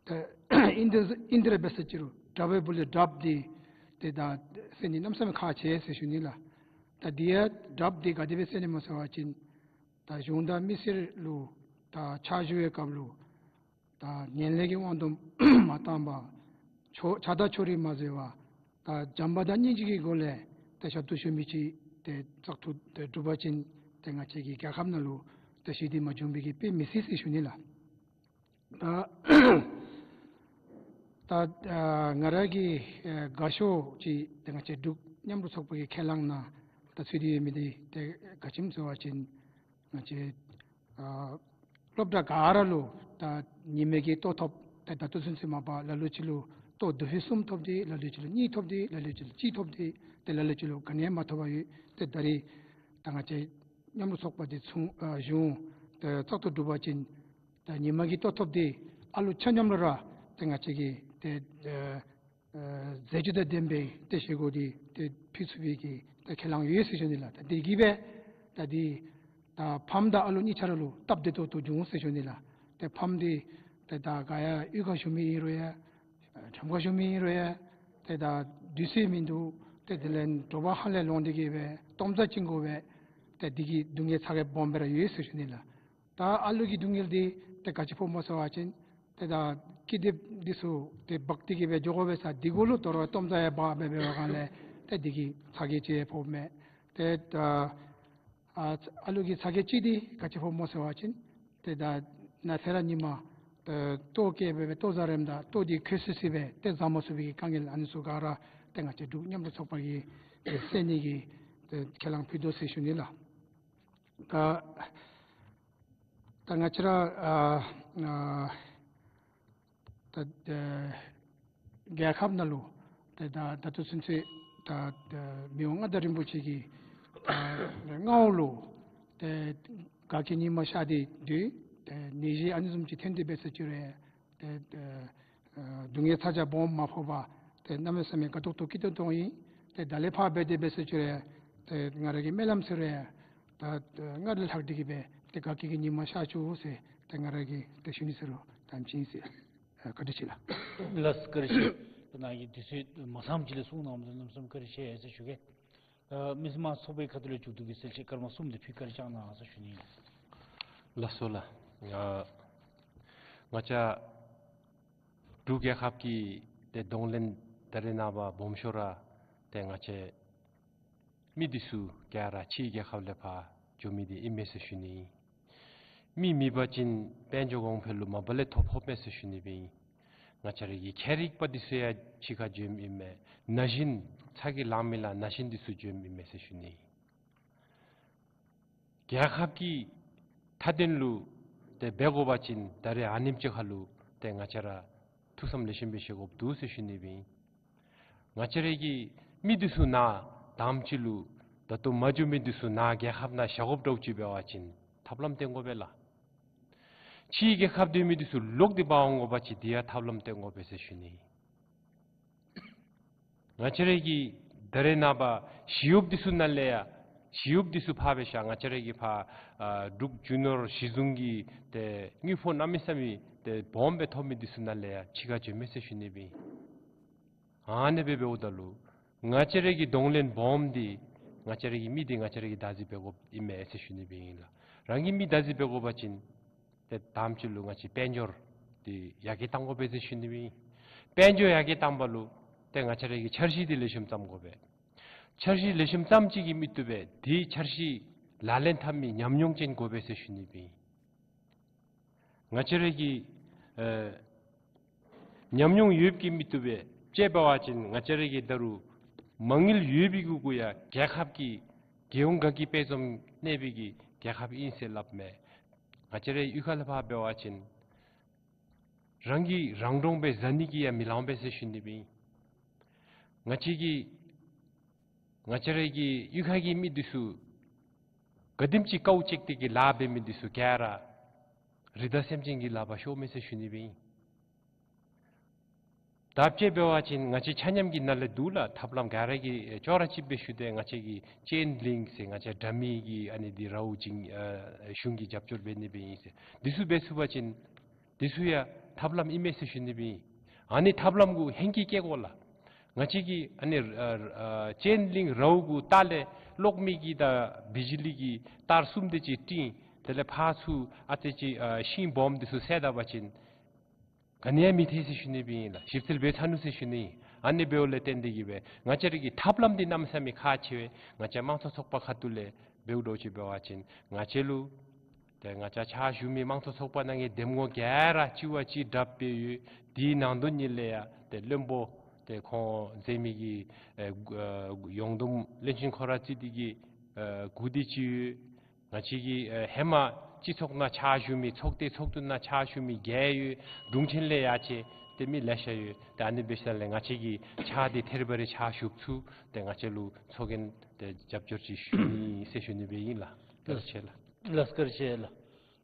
ད་ཨིན་ཏེ་ཨིན་ཏེ་ར་འབད་ས་ཅི་རུང་དྲག་པའི་སྦུག་ལས་དྲགཔ་འདི་ཏེ་ད་སེལ་ནི་གནམ་མེད་ས་མེད་ཁག་ཆེ་ཟེར་ཞུ་ནི་ལགས། ད་འདི་ཡང་དྲགཔ་འདི་ག་དེ་སྦེ་སེལ་ནི་སྨོ་ཟེར་བ་ཅིན་ད་གཞུང་དང་མི་སེར་ལུ་ད་ཕྱག་ཞུ་བའི་སྐབས་ལུ་ད་ངན་ལྷད་ཀྱི་དབང་དུ་མ་བཏང་བར་ཕྱོགས་ཆགས་སྡང་ཕྱོགས་རིས་མ་བཟོ་བར་ད་བྱམས་པ་དང་སྙིང་རྗེ་གི་སྒོ་ལས་ཏེ་ཞབས་ཏོག་ཞུ་མི་ཅིག་ཏེ་བཙག་འཐུ་ཏེ་གྲུབ་པ་ཅིན་ཏེ་ང་བཅས་ཀྱི་རྒྱལ་ཁབ་ནང་ལུ་ཏེ་ཞི་བདེ་མ་འབྱུང་བའི་གི་དཔེ་མི་སྲིད་ཟེར་ཞུ་ནི་ལགས། ད་ད་ཨ་ང་ར་གི་ཨ་དགའ་ཤོས་ཅིག་ཏེ་ང་བཅས་འབྲུག་མཉམ་རུབ་ཚོགས་པ་གི་ཁས་བླངས་ནང་ད་ཚུད་དེ་ཡོད་མི་འདི་ཏེ་ག་ཅི་སྨོ་ཟེར་བ་ཅིན་ང་བཅས་ཨ་སློབ་གྲྭ་ག་ར་ལུ་ད་ཉི་མའི་གི་ལྟོ་ཐོབ། ཏེ་ད་ལྟོ་ཚུན་ཚོད་མ་པ་ལ་ལུ་ཅིག་ལུ་ལྟོ་དུས་ཕྱེད་གསུམ་ཐོབ་སྟེ་ལ་ལུ་ཅིག་ལུ་གཉིས་ཐོབ་སྟེ་ལ་ལུ་ཅིག་ལུ་གཅིག་ཐོབ་སྟེ་ཏེ་ལ་ལུ་ཅིག་ལུ་ག་ནི་ཡང་མ་ཐོབ་པར་ཡོད། ཏེ་ད་རིས་ད་ང་བཅས་མཉམ་རུབ་ཚོགས་པ་འདི་ཚུ་ཨ་གཞུང་ཏེ་བཙག་འཐུ་གྲུབ་པ་ཅིན་ད་ཉི་མ་གི་ལྟོ་ཐོབ་སྟེ་ཨ་ལུ་ཆ་མཉམ་ལུ་ར་ཏེ་ང་བཅས་ཀྱིས་ཏེ་ཨ་ཨ་མཛད་བྱ་དང་ལྡན་པའི་ཏེ་བཞེས་སྒོ་འདི་ཏེ་ཕུལ་ཚུགས་པའི་གི་ཏེ་ཁས་བླངས་ཡོད་ཟེར་ཞུ་ནི་ལགས། ད་འདི་གིས་སྦེ་ད་འདི་ད་ཕམ་དང་ཨ་ལུ་གཉིས་ཆ་ར་ལུ་སྟབས་བདེ་ཏོག་ཏོ་བྱུང་ཟེར་ཞུ་ནི་ལགས། ཏེ་ཕམ་འདི་ཏེ་ད་ག་ཡ་གཡུས་ཁར་བཞུགས་མི་ཨིན་རུང་ཡང་ཁྲོམ་ཁར་བཞུགས་མི་ཨིན་རུང་ཡང་ཏེ་ད་དུས་ཚོད་མིན་འདུག། ཏེ་དེ་ལས་དྲོ་པ་ཧ་ལས་ལོང་སྟེ་གིས་སྦེ་སྟོང་རྩ་བྱིན་དགོ་པས། ཏེ་འདི་གི་སྡུག་བསྔལ་ཚ་གྱང་སྦོམ་སྦེ་ར་ཡོད་ཟེར་ཞུ་ནི་ལགས། ད་ཨ་ལུ་གི་སྡུག་བསྔལ་འདི་ཏེ་ག་ཅི་ཕོགཔ་སྨོ་ཟེར་བ་ཅིན་ཏེ་ད་ཀི་དེབ་འདི་ཚུ་ཏེ་འབག་སྟེ་གིས་སྦེ་འགྱོ་དགོ་པས་ས། འདི་གུ་ལུ་དོ་རུང་སྟོང་རྩ་ཡང་འབག་སྦེ་འབད་བའི་སྒང་ལས་ཏེ་འདི་གིས་ཚ་གྱང་ཅིག་ཕོགཔ་མས། ཏེ་ད་ཨ་ཨ་ལུ་གི་ཚ་གྱང་ཅིག་འདི་ག་ཅི་ཕོགཔ་སྨོ་ཟེར་བ་ཅིན་ཏེ་ད་ནཱ་ཚེ་ར་ཉིན་མ་ཏེ་ལྟོ་བཀལ་སྦེ་སྦེ་ལྟོ་བཟའ་རནམ་ད་ལྟོ་འདི་ཁོལ་སི་སི་སྦེ་ཏེ་བཟའ་མ་ཚུགས་པའི་གི་དཀའ་ངལ་ཨ་ནི་ཚུ་ག་ར་ཏེ་ང་བཅས་འབྲུག་མཉམ་རུབ་ཚོགས་པ་གིས་ཏེ་སེལ་ནི་གི་ཏེ་ཁས་བླངས་ཕུལ་དོ་ཟེར་ཞུ་ནི་ལགས། ད་ད་ང་བཅས་ར་ཨ་ཨ་ད་ཨ་རྒྱལ་ཁབ་ནང་ལུ་ཏེ་ད་ད་ལྟོ་ཚུན་ཚོད་ད་ཨ་མི་དབང་མངའ་བདག་རིན་པོ་ཆེ་གིས་ད་མངའ་འོག་ལུ་ཏེ་ དགའ་སྐྱིད་ཉི་མ་ཤར་ཏེ་འདུག། ཏེ་ནད་གཞི་ཨ་ནི་བཟུམ་ཅིག་ཐོན་ཏེ་འབད་ཟེར་ཅི་རུང་ཏེ་ཨ་སྡུག་བསྔལ་ཚ་གྱང་སྦོམ་མ་ཕོག་པར་ཏེ་གནམ་མེད་ས་མེད་དགའ་ཏོག་ཏོ་སྐྱིད་ཏོང་ཏོ་ཨིན། ཏེ་ད་ལས་ཕར་འབད་དེ་འབད་ཟེར་ཅི་རུང་ཏེ་ང་ར་གི་སྨོན་ལམ་ཟེར་རུང་ད་ཏེ་སྔར་ལས་ལྷག་སྟེ་གི་སྦེ་ཏེ་དགའ་སྐྱིད་ཀྱི་ཉི་མ་ཤར་བཅུག་ཟེར་ཏེ་ང་ར་གིས་ཏེ་ཞུ་ནི་ཟེར་རུང་དེམ་ཅིག་ཨིན་ཟེར། ཨ་བཀའ་དྲིན་ཆེ་ལགས། ལགས་སོ། བཀའ་དྲིན་ཆེ། ད་ནཱ་གིས་དུས་ཚོད་མ་ཚངམ་ཅིག་ལས་གསུངས་གནངམ་ད་གནམ་མེད་ས་མེད་བཀའ་དྲིན་ཆེ་ཟེར་ཞུ་གེ། ཨ་མི་སེར་མང་ཚོགས་པའི་ཁ་ཐུག་ལས་མཇུག་བསྡུ་གི་གསལ་བཤད་སྐར་མ་གསུམ་དེ་ཕུལ་བཀའ་དྲིན་བསྐྱང་གནང་ཟེར་ཞུ་ནི་ཨིན། ལགས་སོ་ལགས། ཨ་ང་བཅས་འབྲུག་རྒྱལ་ཁབ་ཀྱི་ཏེ་གདོང་ལེན་ད་རེས་ནངས་པ་སྦོམ་ཤོས་ར་ཏེ་ང་བཅས་མི་འདི་ཚུ་ག་ར་ཕྱིའི་རྒྱལ་ཁབ་ལས་ཕར་འགྱོ་མི་འདི་ཨིན་མས་ཟེར་ཞུ་ནི་ཨིན། མི་མེད་པ་ཅིན་དཔལ་འབྱོར་གོང་འཕེལ་ལུ་མ་པ་ལས་ཐོ་ཕོགཔ་མས་ཟེར་ཞུ་ནི་སྦེ་ཨིན། ང་བཅས་ར་གི་ཁྱད་རིག་པ་འདི་ཚུ་ཡང་ཕྱི་ཁར་འགྱོཝ་ཨིན་མས། ན་གཞོན་ཚ་གྱང་ལང་མི་ལ་ན་གཞོན་འདི་ཚུ་འགྱོཝ་ཨིན་མས་ཟེར་ཞུ་ནི་ཨིན། རྒྱལ་ཁབ་ཀྱི་མཐའ་དོན་ལུ་ཏེ་འབད་དགོ་པ་ཅིན་ད་རེས་ཨ་ནེམ་ཅིག་ཁར་ལུ་ཏེ་ང་བཅས་ར་ཐུགས་བསམ་ལེགས་ཤོམ་སྦེ་བཞེས་དགོཔ་འདུག་ཟེར་ཞུ་ནི་སྦེ་ཨིན། ང་བཅས་ར་གི་མི་འདི་ཚུ་ནཱ་དེམ་ཅིག་ལུ་ད་ལྟོ་མ་འགྱོ་མི་འདི་ཚུ་ནཱ་རྒྱལ་ཁབ་ནང་བཞག་དགོཔ་འདྲཝ་ཅིག་འབད་བ་ཅིན་ཐབས་ལམ་སྟོན་དགོ་པས་ལགས། ཕྱིའི་རྒྱལ་ཁབ་སྡོད་མི་འདི་ཚུ་ལོག་སྟེ་འབག་འོང་དགོ་པ་ཅིན་དེ་ཡང་ཐབས་ལམ་སྟོན་དགོ་པས་ཟེར་ཞུ་ནི། ང་བཅས་ར་གི་ད་རེས་ནངས་པ་ཞི་གཡོགཔ་འདི་ཚུ་ནང་ལས་ཡང་ཞི་གཡོགཔ་འདི་ཚུ་ཕར་འབད་ཤོག། ང་བཅས་ར་གི་ཕར་ཨ་འབྲུག་རྒྱུ་ནོར་གཞི་བཟུང་གི་ཏེ་དངུལ་ཕོགས་གནམ་མེད་ས་མེད་ཏེ་སྦོམ་སྦེ་ཐོབ་མི་འདི་ཚུ་ནང་ལས་ཡང་ཕྱི་ཁར་འགྱོཝ་མས་ཟེར་ཞུ་ནི་སྦེ་ཨིན། ཨ་ནི་སྦེ་འབདཝ་ད་ལུ་ང་བཅས་ར་གི་གདོང་ལེན་སྦོམ་འདི་ང་བཅས་ར་གི་མི་འདི་ང་བཅས་ར་གིས་བདག་འཛིན་འབད་དགོཔ་ཨིན་མས་ཟེར་ཞུ་ནི་སྦེ་ཨིན་ལགས། རང་གི་མི་བདག་འཛིན་འབད་དགོ་པ་ཅིན་ཏེ་དེམ་ཅིག་ལུ་ང་བཅས་དཔལ་འབྱོར་འདི་ཡར་རྒྱས་བཏང་དགོ་པས་ཟེར་ཞུ་ནི་སྦེ་ཨིན། དཔལ་འབྱོར་ཡར་རྒྱས་བཏང་པ་ལུ་ཏེ་ང་བཅས་ར་གི་འཆར་གཞི་འདི་ལེགས་ཤོམ་བརྩམ་དགོ་པས། འཆར་གཞི་ལེགས་ཤོམ་བརྩམ་ཅིག་གི་མི་བཏུབ་པས། དེ་འཆར་གཞི་ལག་ལེན་འཐབ་མི་ཉམས་མྱོང་ཅན་དགོ་པས་ཟེར་ཞུ་ནི་སྦེ་ཨིན། ང་བཅས་ར་གི་ཨེ་ཉམས་མྱོང་ཡོདཔ་གིས་མི་བཏུབ་པས། དཔྱེ་འབད་བ་ཅིན་ང་བཅས་ར་གི་ད་རུང་མ་དངུལ་ཡོད་པའི་གུ་གུ་ཡང་རྒྱལ་ཁབ་ཀྱི་རྒྱལ་ཡོངས་དགའ་སྐྱིད་དཔལ་འཛོམས་གནས་པའི་གི་རྒྱལ་ཁབ་ཨིན་ཟེར་སླབ་མས། ང་བཅས་རའི་གཡུས་ཁ་ལས་ཕར་འབད་བ་ཅིན་རང་གིས་རང་གྲོང་སྦེ་བཟའ་ནི་གི་ཡང་མི་ལང་པས་ཟེར་ཞུ་ནི་སྦེ་ཨིན། ང་བཅས་ཀྱི་ང་བཅས་རའི་གི་གཡུས་ཁ་གི་མི་འདི་ཚུ་ག་དེམ་ཅིག་དཀའཝ་སྤྱད་དེ་གི་ལཱ་འབད་མི་འདི་ཚུ་ག་ར་རི་དྭགས་སེམས་ཅན་གྱི་ལག་པར་ཤོརཝ་མས་ཟེར་ཞུ་ནི་སྦེ་ཨིན། ད་དཔྱེ་འབད་བ་ཅིན་ང་བཅས་ཆ་མཉམ་གྱི་ནང་ལས་འདུག་ལགས། ཐབས་ལམ་ག་ར་གིས་ཨེ་ཅོག་ར་གཅིག་སྦེ་ཞུ་སྟེ་ང་བཅས་ཀྱི་ཅེན་ལིང་ཟེར་ང་བཅས་འདྲ་མིན་གྱི་ཨ་ནི་འདི་རཝ་བྱིན་ཨ་གཞུང་གིས་རྒྱབ་སྐྱོར་འབད་ནི་སྦེ་ཨིན་ཟེར། འདི་ཚུ་འབད་ཚུགས་པ་ཅིན་འདི་ཚུ་ཡང་ཐབས་ལམ་ཨིན་མས་ཟེར་ཞུ་ནི་སྦེ་ཨིན། ཨ་ནི་ཐབས་ལམ་གུ་ཧེང་སྐལ་བསྐྱལ་དགོ་ལགས། ང་བཅས་ཀྱི་ཨ་ནི་ཨ་ཨ་ཅེན་ལིང་རཝ་གུ་ལྟག་ལས་གློག་མེ་གི་དང་བི་ཇི་ལི་གི་ཏར་གསུམ་དེ་ཅིག་སྤྲིང་། དེ་ལས་ཕར་ཚུར་ཨ་ཙི་ཅིག་ཨ་ཤིང་སྦོམ་འདི་ཚུ་བསལ་ད་པ་ཅིན་ག་ནི་ཡང་མི་ཐལ་ཟེར་ཞུ་ནི་སྦེ་ཨིན་ལགས། ཞིབ་འཚོལ་འབད་ཚར་ནུག་ཟེར་ཞུ་ནི་ཨིན། ཨ་ནི་འབདཝ་ལས་བརྟེན་ཏེ་གི་སྦེ་ང་བཅས་ར་གི་ཐབས་ལམ་འདི་གནམ་མེད་ས་མེད་ཁག་ཆེ་བས། ང་བཅས་དམངས་གཙོ་ཚོགས་པ་ཁ་ཐུག་ལས་འབདཝ་འདྲཝ་ཅིག་འབད་བ་ཅིན་ང་བཅས་ལུ་ཏེ་ང་བཅས་ཕྱག་ཞུ་མི་དམངས་གཙོ་ཚོགས་པ་ནང་གི་འདེམས་ངོ་ག་ར་གཅིག་བ་གཅིག་དྲགཔ་སྦེ་ཡོད། དེའི་ནང་དོན་ཉིད་ལས་ཡང་ཏེ་བློན་པོ་ཏེ་ཁོང་མཛད་མི་གི་ཨེ་ཨེ་ཡོངས་བསྡོམས་བློན་ཆེན་ཁོ་ར་བརྩིས་ཏེ་གི་ཨེ་དགུ་དེ་ཅིག་ཡོད། ང་བཅས་ཀྱི་ཨེ་ཧེ་མ་སྤྱི་ཚོགས་ནང་ཕྱག་ཞུ་མི་ཚོགས་སྡེ་ཚོགས་འདུ་ནང་ཕྱག་ཞུ་མི་བརྒྱད་ཡོད། དྲུང་ཆེན་ལས་ཡར་བཅས་ཏེ་མི་ལེ་ཤ་ཡོད། ཏེ་ཨ་ནི་འབད་ས་ལས་ང་བཅས་ཀྱི་ཕྱག་འདི་ཐེར་བ་རེ་ཕྱག་ཞུ་ཚུགས། ཏེ་ང་བཅས་ལུ་ཚོགས་རྒྱན་ཏེ་རྒྱབ་སྐྱོར་ཅིག་ཞུ་ནི་ཟེར་ཞུ་ནི་སྦེ་ཨིན་ལགས། བཀའ་དྲིན་ཆེ་ལགས། ལགས་བཀའ་དྲིན་ཆེ་ལགས།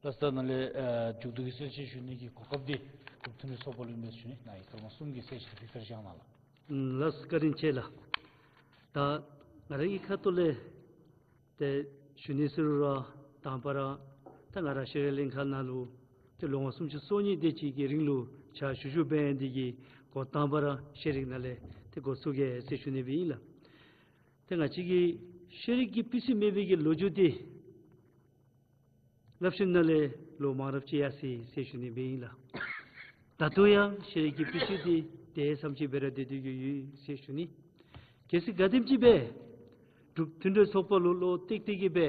ལགས་ད་ནཱ་ལས་ཨེ་མཇུག་བསྡུ་གི་གསལ་བཤད་ཞུ་ནི་གི་གོ་སྐབས་འདི་འབྲུག་མཐུན་སྒྲིལ་ཚོགས་པ་ལུ་ཨིན་མས་ཟེར་ཞུ་ནི། ནཱ་གི་སྐར་མ་གསུམ་གྱི་གསལ་བཤད་འདི་བཀའ་དྲིན་བསྐྱང་གནང་ལགས། ལགས་བཀའ་དྲིན་ཆེ་ལགས། ད་ང་ར་གི་ཁ་ཐུག་ལས་ཏེ་ཞུ་ནི་ཟེར་རུང་ར་དང་པ་ར་ད་ང་ར་ཤེས་རིག་གླིང་ཁ་ནང་ལུ་ཏེ་ལོ་ངོ་སུམ་ཅུ་སོ་གཉིས་དེ་ཅིག་གི་རིང་ལུ་ཕྱག་ཞུ་ཞུ་འབད་ཡི་འདི་གིས་འགོ་དང་པ་ར་ཤེས་རིག་ནང་ལས་ཏེ་འགོ་བཙུགས་གེ་ཟེར་ཞུ་ནི་སྦེ་ཨིན་ལགས། ཏེ་ང་བཅས་ཀྱི་ཤེས་རིག་གི་སྤུས་ཚད་མེད་པའི་གི་ལོ་རྒྱུས་འདི་སླབ་ཞིནམ་ལས་ལོ་མང་རབས་ཅིག་ཡར་སོ་ཡི་ཟེར་ཞུ་ནི་སྦེ་ཨིན་ལགས། ད་ལྟོ་ཡང་ཤེས་རིག་གི་སྤུས་ཚད་འདི་དེ་བཟུམ་ཅིག་སྦེ་ར་སྡོད་སྡོད་ཀྱི་ཡོད་ཟེར་ཞུ་ནི། གལ་སྲིད་ག་དེམ་ཅིག་སྦེ་འབྲུག་མཐུན་སྒྲིལ་ཚོགས་པ་ལུ་བློ་གཏད་གཏད་ཀྱི་སྦེ་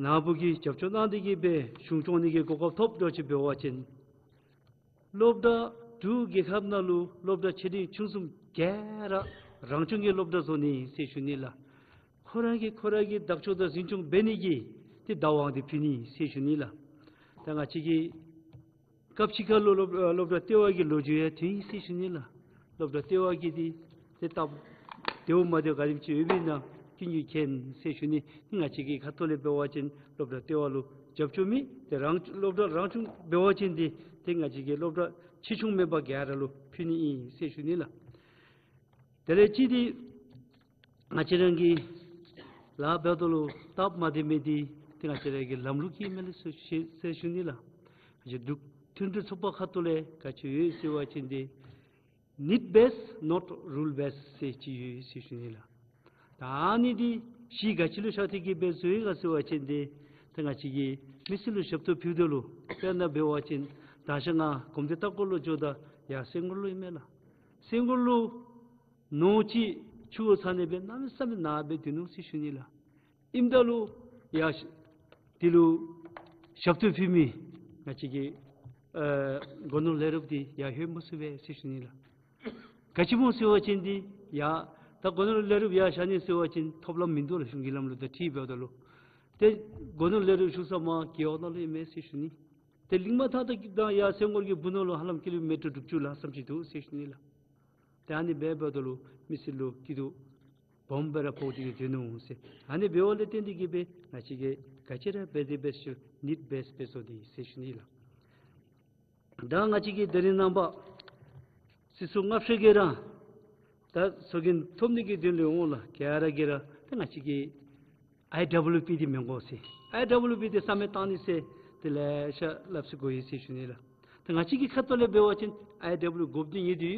ནཱ་བུ་གིས་རྒྱབ་སྐྱོར་གནང་སྟེ་གི་སྦེ་གཞུང་སྐྱོང་ནི་གི་གོ་སྐབས་ཐོབ་འདྲཝ་ཅིག་འབད་བ་ཅིན་སློབ་གྲྭ་འབྲུག་རྒྱལ་ཁབ་ནང་ལུ་སློབ་གྲྭ་ཆེ་འབྲིང་ཆུང་གསུམ་ག་ར་རང་སྐྱོང་གི་སློབ་གྲྭ་བཟོ་ནི་ཟེར་ཞུ་ནི་ལགས། ཁོ་ར་གིས་ཁོ་ར་གི་བདག་སྐྱོང་དང་འཛིན་སྐྱོང་འབད་ནི་གི་ཏེ་བདག་དབང་འདི་ཕུལ་ནི་ཟེར་ཞུ་ནི་ལགས། ད་ང་བཅས་ཀྱི་སྐབས་ཅིག་ཁར་ལུ་སློབ་སློབ་གྲྭ་ལྟེ་བ་གི་ལོ་རྒྱུས་ཡང་ཐོན་ཡི་ཟེར་ཞུ་ནི་ལགས། སློབ་གྲྭ་ལྟེ་བ་གི་འདི་ཏེ་སྟབས་བདེཝ་མ་བདེཝ་ག་དེམ་ཅིག་ཡོདཔ་ཨིན་ན་ བསྟུན་གྱིས་མཁྱེན་ཟེར་ཞུ་ནི། ང་བཅས་ཀྱི་ཁ་ཐུག་ལས་འབད་བ་ཅིན་སློབ་གྲྭ་ལྟེ་བ་ལུ་རྒྱབ་སྐྱོར་མེད། ཏེ་རང་སློབ་གྲྭ་རང་བྱུང་འབད་བ་ཅིན་འདི་ཏེ་ང་བཅས་ཀྱི་སློབ་གྲྭ་ཆེ་ཆུང་མེད་པར་ག་ར་ལུ་ཕུལ་ནི་ཨིན་ཟེར་ཞུ་ནི་ལགས། དེ་ལས་གཅིག་འདི་ང་བཅས་རང་གི་ལཱ་འབདཝ་ད་ལུ་སྟབས་མ་བདེ་མི་འདི་ཏེ་ང་བཅས་རང་གི་ལམ་ལུགས་ཀྱིས་མས་ལགས་ཟེར་ཟེར་ཞུ་ནི་ལགས། ང་བཅས་འབྲུག་མཐུན་སྒྲིལ་ཚོགས་པ་ཁ་ཐུག་ལས་ག་ཅི་ཡོད་ཟེར་བ་ཅིན་འདི་need based, not rule based ཟེར་ཅིག་ཡོད་ཟེར་ཞུ་ནི་ལགས། ད་ཨ་ནི་འདི་གཞི་ག་ཅི་ལུ་བཞག་སྟེ་གི་སྦེ་བཟོ་ཡི་ག་ཟེར་བ་ཅིན་འདི་ད་ང་བཅས་ཀྱིས་མི་སེར་ལུ་ཞབས་ཏོག་ཕུལཝ་ད་ལུ་དཔེར་ན་འབད་བ་ཅིན་ད་ཞག་ང་གོམས་འདྲིས་ལྟ་སྐོར་ལུ་འགྱོཝ་ད་ཡར་སེང་གོར་ལུ་ཨིན་མས་ལགས། སེང་གོར་ལུ་ནོར་ཅིག་ཆུ་བོ་ཚ་ནི་སྦེ་གནམ་མེད་ས་མེད་ནཱ་སྦེ་སྡོད་ནུག་ཟེར་ཞུ་ནི་ལགས། ཨིནམ་ད་ལུ་ཡར་འདི་ལུ་ཞབས་ཏོག་ཕུལ་མི་ང་བཅས་ཀྱི་ཨ་སྒོ་ནོར་ལས་རོགསཔ་འདི་ཡར་ལྷོད་མ་ཚུགས་པས་ཟེར་ཞུ་ནི་ལགས། ག་ཅི་སྨོ་ཟེར་བ་ཅིན་འདི་ཡར་ད་སྒོ་ནོར་ལས་རོགསཔ་ཡར་བཞག་ནི་ཟེར་བ་ཅིན་ཐོབ་ལམ་མིན་འདུག་ལགས། གཞུང་གི་ལམ་ལུགས་དང་འཁྲིལ་འབདཝ་ད་ལུ། ཏེ་སྒོ་ནོར་ལས་རོགསཔ་བཞུགས་ས་མར་རྒེད་འོག་ནང་ལུ་ཨིན་མས་ཟེར་ཞུ་ནི། ཏེ་གླིང་མ་ཐང་དང་ཡར་སེང་གོར་གྱི་སྦུག་ནང་ལུ་ཧ་ལམ་ཀི་ལོ་མི་ཊར་དྲུག་ཅུ་ལྷག་ཙམ་ཅིག་འདུག་ཟེར་ཞུ་ནི་ལགས། ཏེ་ཨ་ནི་སྦེ་འབདཝ་ད་ལུ་མི་སེར་ལུ་སྐྱིད་སྡུག་སྦོམ་སྦེ་ར་ཕོག་སྟེ་གི་སྡོད་ནུག་ཟེར། ཨ་ནི་འབདཝ་ལས་བརྟེན་ཏེ་གི་སྦེ་ང་བཅས་ཀྱིས་ག་ཅི་ར་འབད་དེ་འབད་ཞུ་need based སྦེ་བཟོ་སྟེ་ཟེར་ཞུ་ནི་ལགས། ད་ང་བཅས་ཀྱི་དེ་རིང་ནངས་པ་སྲིད་ཚོགས་སྔ་ཕྱི་གི་ར་ད་ཚོགས་རྒྱན་ཐོབ་ནི་གི་དོན་ལུ་འོང་ལགས། ག་ར་གིས་ར་ད་ང་བཅས་ཀྱི་ཨའི་ཌབ་ལུ་པི་འདི་མི་དགོ་ཟེར། ཨའི་ཌབ་ལུ་པི་འདི་ས་མེད་བཏང་ནི་ཟེར་ཏེ་ལེ་ཤ་སླབ་སྲོལ་གོ་ཡི་ཟེར་ཞུ་ནི་ལགས། ད་ང་བཅས་ཀྱི་ཁ་ཐུག་ལས་འབད་བ་ཅིན་ཨའི་ཌབ་ལུ་དགོ་པའི་ནི་འདི་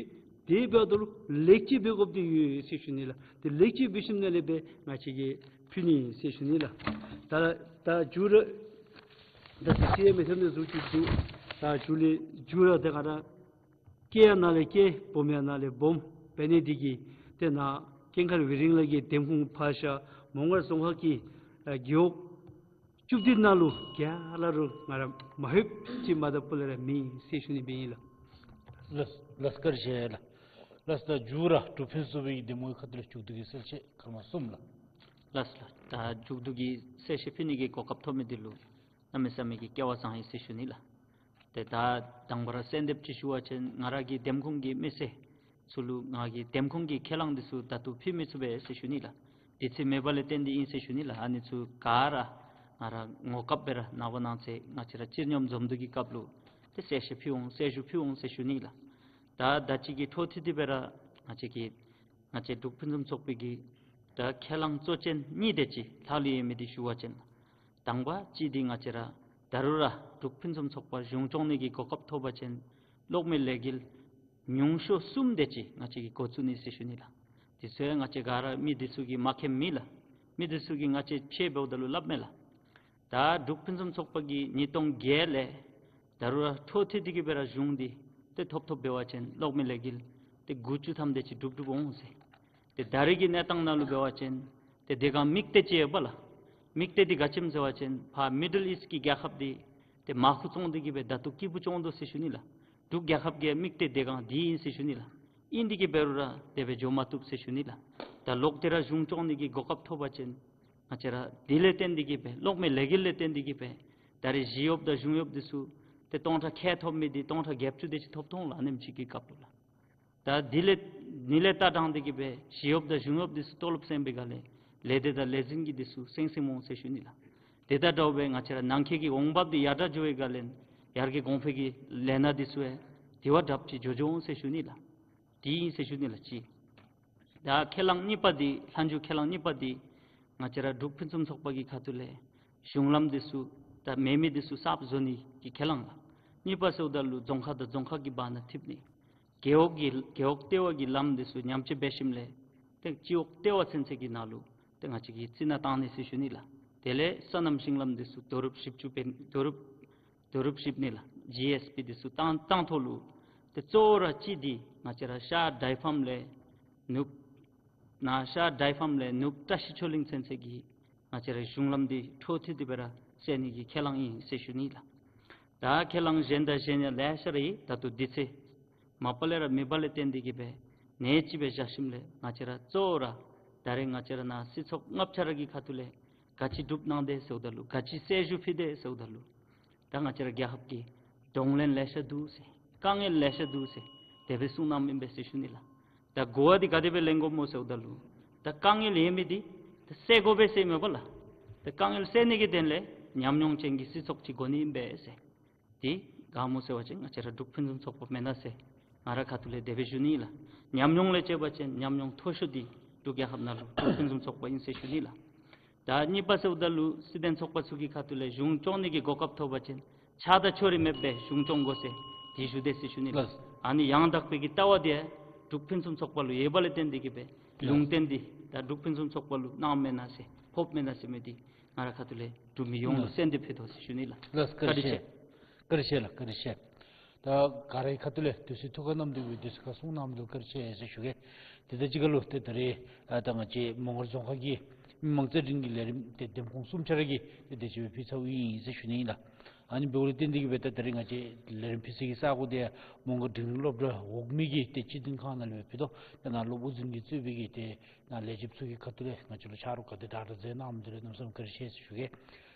དེ་འབདཝ་ད་ལུ་ལེགས་བཅོས་འབད་དགོཔ་འདི་ཡོད་ཟེར་ཞུ་ནི་ལགས། ཏེ་ལེགས་བཅོས་འབད་ཞིནམ་ལས་སྦེ་ང་བཅས་ཀྱིས་ཕུལ་ནི་ཟེར་ཞུ་ནི་ལགས། ད་ད་མཇུག་ར་ད་སི་སི་ཨེ་མི་ཐོན་ནི་ཟུག་ཅིག་འདུག། ད་མཇུག་ལས་མཇུག་ར་ད་ག་ར་སྐྱེས་ཡར་ནང་ལས་སྐྱེས་སྦོམ་ཡར་ནང་ལས་སྦོམ་འབད་ནི་འདི་གིས་ཏེ་ནཱ་ཀུན་མཁྱེན་ཝེ་རིང་ལགས་ཀྱི་འདེམས་ཁོངས་ཕར་བཞག་མོང་སྒར་རྫོང་ཁག་གི་ཨ་རྒེད་འོག་བཅུ་བདུན་ནང་ལུ་ག་ར་ལུ་ང་ར་མ་ལྷོདཔ་ཅིག་མ་ད་པུ་ལས་ར་མེད་ཟེར་ཞུ་ནི་སྦེ་ཨིན་ལགས། ལགས་ལགས་བཀའ་དྲིན་ཆེ་ལགས། ལགས་ད་མཇུག་ར་འབྲུག་ཕུན་སུམ་ཚོགས་པའི་གི་འདེམས་ངོ་ཁ་ཐུག་ལས་མཇུག་བསྡུ་གི་གསལ་བཤད་སྐར་མ་གསུམ་ལགས། ལགས་ལགས། ད་མཇུག་བསྡུ་གི་གསལ་བཤད་ཕུལ་ནི་གི་གོ་སྐབས་ཐོབ་མི་འདི་ལུ་གནམ་མེད་ས་མེད་ཀྱི་སྐལ་བ་བཟང་ཡི་ཟེར་ཞུ་ནི་ལགས། ཏེ་ད་དང་པ་ར་གསལ་འདེབས་ཅིག་ཞུ་བ་ཅིན་ང་ར་གི་འདེམས་ཁོངས་ཀྱི་མི་སེར་ཚུ་ལུ་ང་གི་འདེམས་ཁོངས་ཀྱི་ཁས་བླངས་འདི་ཚུ་ད་ལྟོ་ཕུལ་མི་ཚུགས་པས་ཟེར་ཞུ་ནི་ལགས། དུས་ཚོད་མེད་པ་ལས་བརྟེན་ཏེ་ཨིན་ཟེར་ཞུ་ནི་ལགས། ཨ་ནི་ཚུ་ག་ར་ང་ར་ངོ་སྐབས་སྦེ་ར་ནངས་པ་གནངས་ཚེ་ང་བཅས་ར་སྤྱི་སྙོམས་འཛོམས་འདུ་གི་སྐབས་ལུ་ཏེ་གསལ་བཤད་ཕུལ་འོང་གསལ་ཞུ་ཕུལ་འོང་ཟེར་ཞུ་ནི་ལགས། ད་ད་ཅི་གི་འཕྲོ་མཐུད་དེ་སྦེ་ར་ང་བཅས་ཀྱི་ང་བཅས་འབྲུག་ཕུན་སུམ་ཚོགས་པའི་གི་ད་ཁས་བླངས་གཙོ་ཅན་གཉིས་དེ་ཅིག་ལྷག་ལུས་ཡོད་མི་འདི་ཞུ་བ་ཅིན་དང་པ་ཅིག་འདི་ང་བཅས་ར་ད་རུང་ར་འབྲུག་ཕུན་སུམ་ཚོགས་པ་གཞུང་སྐྱོང་ནི་གི་གོ་སྐབས་ཐོབ་པ་ཅིན་གློག་མེ་ལས་འགུལ་ཉུང་ཤོས་གསུམ་དེ་ཅིག་ང་བཅས་ཀྱིས་འགོ་བཙུགས་ནི་ཟེར་ཞུ་ནི་ལགས། དེ་ཚུ་ཡང་ང་བཅས་ག་ར་མི་འདི་ཚུ་གིས་མ་མཁྱེནམ་མེད་ལགས། མི་འདི་ཚུ་གིས་ང་བཅས་ཕྱད་འབདཝ་ད་ལུ་སླབ་མས་ལགས། ད་འབྲུག་ཕུན་སུམ་ཚོགས་པ་གིས་ཉིས་སྟོང་བརྒྱད་ལས་ད་རུང་ར་འཕྲོ་མཐུད་དེ་གི་སྦེ་ར་གཞུང་འདི་ཏེ་ཐོབ་ཐོབ་འབད་བ་ཅིན་གློག་མེ་ལས་འགུལ་ཏེ་དགུ་བཅུ་ཐམ་དེ་ཅིག་འགྲུབ་འགྲུབ་འོང་ཟེར། ཏེ་ད་རེས་ཀྱི་གནས་སྟངས་ནང་ལུ་འབད་བ་ཅིན་ཏེ་དེ་སྒང་དམིགས་གཏད་ཅིག་ཡོདཔ་ལགས། དམིགས་གཏད་འདི་ག་ཅི་སྨོ་ཟེར་བ་ཅིན་ཕར་མི་ཌལ་ཨིསཊ་ཀྱི་རྒྱལ་ཁབ་འདི་ཏེ་མར་ཁུ་བཙོང་སྟེ་གི་སྦེ་ད་ལྟོ་སྐྱིད་པོ་བྱུང་དོ་ཟེར་ཞུ་ནི་ལགས། འབྲུག་རྒྱལ་ཁབ་ཀྱི་དམིགས་གཏད་དེ་སྒང་འདི་ཨིན་ཟེར་ཞུ་ནི་ལགས། ཨིན་ཏེ་གི་འབད་རུང་ར་དེ་སྦེ་འགྱོ་མ་བཏུབ་ཟེར་ཞུ་ནི་ལགས། ད་ལོག་སྟེ་ར་གཞུང་སྐྱོང་ནི་གི་གོ་སྐབས་ཐོབ་པ་ཅིན་ང་བཅས་ར་འདི་ལས་བརྟེན་ཏེ་གི་སྦེ་གློག་མེ་ལས་འགུལ་ལས་བརྟེན་ཏེ་གི་སྦེ་ད་རེས་ཞི་གཡོགཔ་དང་གཞུང་གཡོགཔ་འདི་ཚུ་ཏེ་སྟོང་ཕྲག་ཁལ་ཐོབ་མི་འདི་སྟོང་ཕྲག་བརྒྱད་ཅུ་དེ་ཅིག་ཐོབ་འོང་ལགས། ཨ་ནེམ་ཅིག་གི་སྐབས་ལུ་ལགས། ད་འདི་ལས་འདི་ལས་ལྟ་སྟངས་འདི་གིས་སྦེ་ཞི་གཡོགཔ་དང་གཞུང་གཡོགཔ་འདི་ཚུ་ཏོ་ལོབ་སེང་བའི་སྒང་ལས་ལས་སྡེ་དང་ལས་འཛིན་གྱི་འདི་ཚུ་སེང་སེང་འོང་ཟེར་ཞུ་ནི་ལགས། དེ་དང་འདྲཝ་སྦེ་ང་བཅས་ར་ནང་འཁོད་ཀྱི་འོང་འབབ་འདི་ཡར་དྲག་འགྱོ་བའི་སྒང་ལས་ཡར་གྱི་གོང་འཕེལ་གྱི་ལས་སྣ་འདི་ཚུ་ཡང་དེ་བ་དྲགཔ་ཅིག་འགྱོ་འགྱོཝ་འོང་ཟེར་ཞུ་ནི་ལགས། དེ་ཨིན་ཟེར་ཞུ་ནི་ལགས་གཅིག། ད་ཁས་བླངས་གཉིས་པ་འདི་ལྷག་མཇུག་ཁས་བླངས་གཉིས་པ་འདི་ང་བཅས་ར་འབྲུག་ཕུན་སུམ་ཚོགས་པ་གི་ཁ་ཐུག་ལས་གཞུང་ལམ་འདི་ཚུ་ད་མེད་མི་འདི་ཚུ་གསརཔ་བཟོ་ནི་གི་ཁས་བླངས་ལགས། གཉིས་པ་ཟེརཝ་ད་ལུ་རྫོང་ཁག་དང་རྫོང་ཁག་གི་བར་ན་མཐུད་ནི། རྒེད་འོག་གི་རྒེད་འོག་ལྟེ་བ་གི་ལམ་འདི་ཚུ་ཉམས་བཅོས་འབད་ཞིནམ་ལས་ཏེ་སྤྱི་འོག་ལྟེ་བ་ཚུན་ཚོད་ཀྱི་ནང་ལུ་ཏེ་ང་བཅས་ཀྱིས་རྩི་ནག་བཏང་ནི་ཟེར་ཞུ་ནི་ལགས། དེ་ལས་སོ་ནམ་ཞིང་ལམ་འདི་ཚུ་རྡོ་རུབ་ཞིབ་འཇུག་འབད་རྡོ་རུབ་རྡོ་རུབ་ཞིབ་ནི་ལགས། ཇི་ཨེསི་པི་འདི་ཚུ་བཏང་བཏང་ཐོག་ལུ་ཏེ་གཙོ་བོ་ར་གཅིག་འདི་ང་བཅས་ར་ཤར་ཌའི་ཕཱམ་ལས་ནུབ་ནཱ་ཤར་ཌའི་ཕཱམ་ལས་ནུབ་བཀྲ་ཤིས་ཆོས་གླིང་ཚུན་ཚོད་ཀྱི་ང་བཅས་ར་གཞུང་ལམ་འདི་འཕྲོ་མཐུད་དེ་སྦེ་ར་སེལ་ནི་གི་ཁས་བླངས་ཨིན་ཟེར་ཞུ་ནི་ལགས། ད་ཁས་བླངས་གཞན་དང་གཞན་ཡང་ལེ་ཤ་ར་ཡོད། ད་ལྟོ་དུས་ཚོད་མ་པ་ལས་ར་མེད་པ་ལས་བརྟེན་ཏེ་གི་སྦེ་ནེ་ཅིག་སྦེ་བཞག་ཞིནམ་ལས་ང་བཅས་ར་གཙོ་བོ་ར་ད་རེས་ང་བཅས་ར་ནཱ་སྲིད་ཚོགས་ལྔ་ཆ་ར་གི་ཁ་ཐུག་ལས་ག་ཅི་སྒྲུབ་གནང་དེས་ཟེརཝ་ད་ལུ་ག་ཅི་གསལ་ཞུ་ཕུལ་དེས་ཟེརཝ་ད་ལུ་ད་ང་བཅས་ར་རྒྱལ་ཁབ་ཀྱི་གདོང་ལེན་ལེ་ཤ་འདུག་ཟེར་དཀའ་ངལ་ལེ་ཤ་འདུག་ཟེར་དེ་སྦེ་གསུངས་གནངམ་ཨིན་པས་ཟེར་ཞུ་ནི་ལགས། ད་གོ་བ་འདི་ག་དེ་སྦེ་ལེན་དགོཔ་སྨོ་ཟེརཝ་ད་ལུ་ད་དཀའ་ངལ་ཡོད་མི་འདི་ད་ སེལ་དགོ་པས་ཟེར་མེན་པ་ལགས། ཏེ་དཀའ་ངལ་སེལ་ནི་གི་དོན་ལས་ཉམས་མྱོང་ཅན་གྱི་སྲིད་ཚོགས་ཅིག་དགོ་ནི་ཨིན་པས་ཟེར། དེ་ག་སྨོ་ཟེར་བ་ཅིན་ང་བཅས་ར་འབྲུག་ཕུན་སུམ་ཚོགས་པ་མེན་ན་ཟེར་ང་རའི་ཁ་ཐུག་ལས་དེ་སྦེ་ཞུ་ནི་ལགས། ཉམས་མྱོང་ལས་དཔྱད་པ་ཅིན་ཉམས་མྱོང་མཐོ་ཤོས་འདི་འབྲུག་རྒྱལ་ཁབ་ནང་ལུ་འབྲུག་ཕུན་སུམ་ཚོགས་པ་ཨིན་ཟེར་ཞུ་ནི་ལགས། ད་གཉིས་པ་ཟེརཝ་ད་ལུ་སྲིད་དོན་ཚོགས་པ་ཚུ་གི་ཁ་ཐུག་ལས་གཞུང་སྐྱོང་ནི་གི་གོ་སྐབས་ཐོབ་པ་ཅིན་ཆགས་སྡང་ཕྱོགས་རིས་མེད་པའི་གཞུང་སྐྱོང་དགོ་ཟེར་དེ་ཞུ་དེས་ཟེར་ཞུ་ནི་ལགས། ལགས། ཨ་ནི་ཡང་དག་པའི་གི་ལྟ་བ་དེ་འབྲུག་ཕུན་སུམ་ཚོགས་པ་ལུ་ཡོད་པ་ལས་བརྟེན་ཏེ་གིས་སྦེ་ལགས། ལུང་བསྟན་འདི་ད་འབྲུག་ཕུན་སུམ་ཚོགས་པ་ལུ་གནངམ་མེན་ན་ཟེར་ཕོགཔ་མེན་ན་ཟེར་མི་འདི་ང་རའི་ཁ་ཐུག་ལས་འབྲུག་མི་ཡོངས་ལུ་ལགས། གསན་ཏེ་ཕུལ་དོ་ཟེར་ཞུ་ནི་ལགས། ལགས། བཀའ་དྲིན་ཆེ། བཀའ་དྲིན་ཆེ་ལགས། བཀའ་དྲིན་ཆེ། ད་ག་རའི་ཁ་ཐུག་ལས་དུས་ཚོད་ཐུགས་ཁར་བསྣམས་ཏེ་སྦེ་དུས་ཚོད་ཁར་གསུང་གནང་མི་འདི་ལུ་བཀའ་དྲིན་ཆེ་ཟེར་ཞུ་གེ། དེ་དང་གཅིག་ཁར་ལུ་ཏེ་ད་རེས་ཨ་ད་ང་བཅས་མོང་སྒར་རྫོང་ཁག་གི་མི་མང་རྩ་འཛིན་གྱི་ལས་རིམ་ཏེ་འདེམས་ཁོངས་གསུམ་ཆ་ར་གིས་ཏེ་དེ་ཅིག་སྦེ་ཕུལ་ཚརཝ་ཨིན་ཟེར་ཞུ་ནི་ཨིན་ལགས། ཨ་ནི་འབདཝ་ལས་བརྟེན་ཏེ་གིས་སྦེ་ད་ད་རེས་ང་བཅས་ལས་རིམ་ཕུལ་ས་གི་ས་གོ་འདི་མོང་སྒར་འབྲིང་རིམ་སློབ་གྲྭ་འོག་མའི་གི་ཏེ་སྤྱི་བདུན་ཁང་ནང་ལུ་སྦེ་ཕུལ་དོ། ཏེ་ནཱ་སློབ་དབུ་འཛིན་གྱིས་གཙོས་པའི་གི་ཏེ་ནཱ་ལས་བྱེདཔ་ཚུ་གི་ཁ་ཐུག་ལས་ང་བཅས་ལུ་ཕྱག་རོགས་ག་དེ་དྲག་དྲག་མཛད་གནང་མི་འདི་ལུ་གནམ་མེད་ས་མེད་བཀའ་དྲིན་ཆེ་ཟེར་ཞུ་གེ།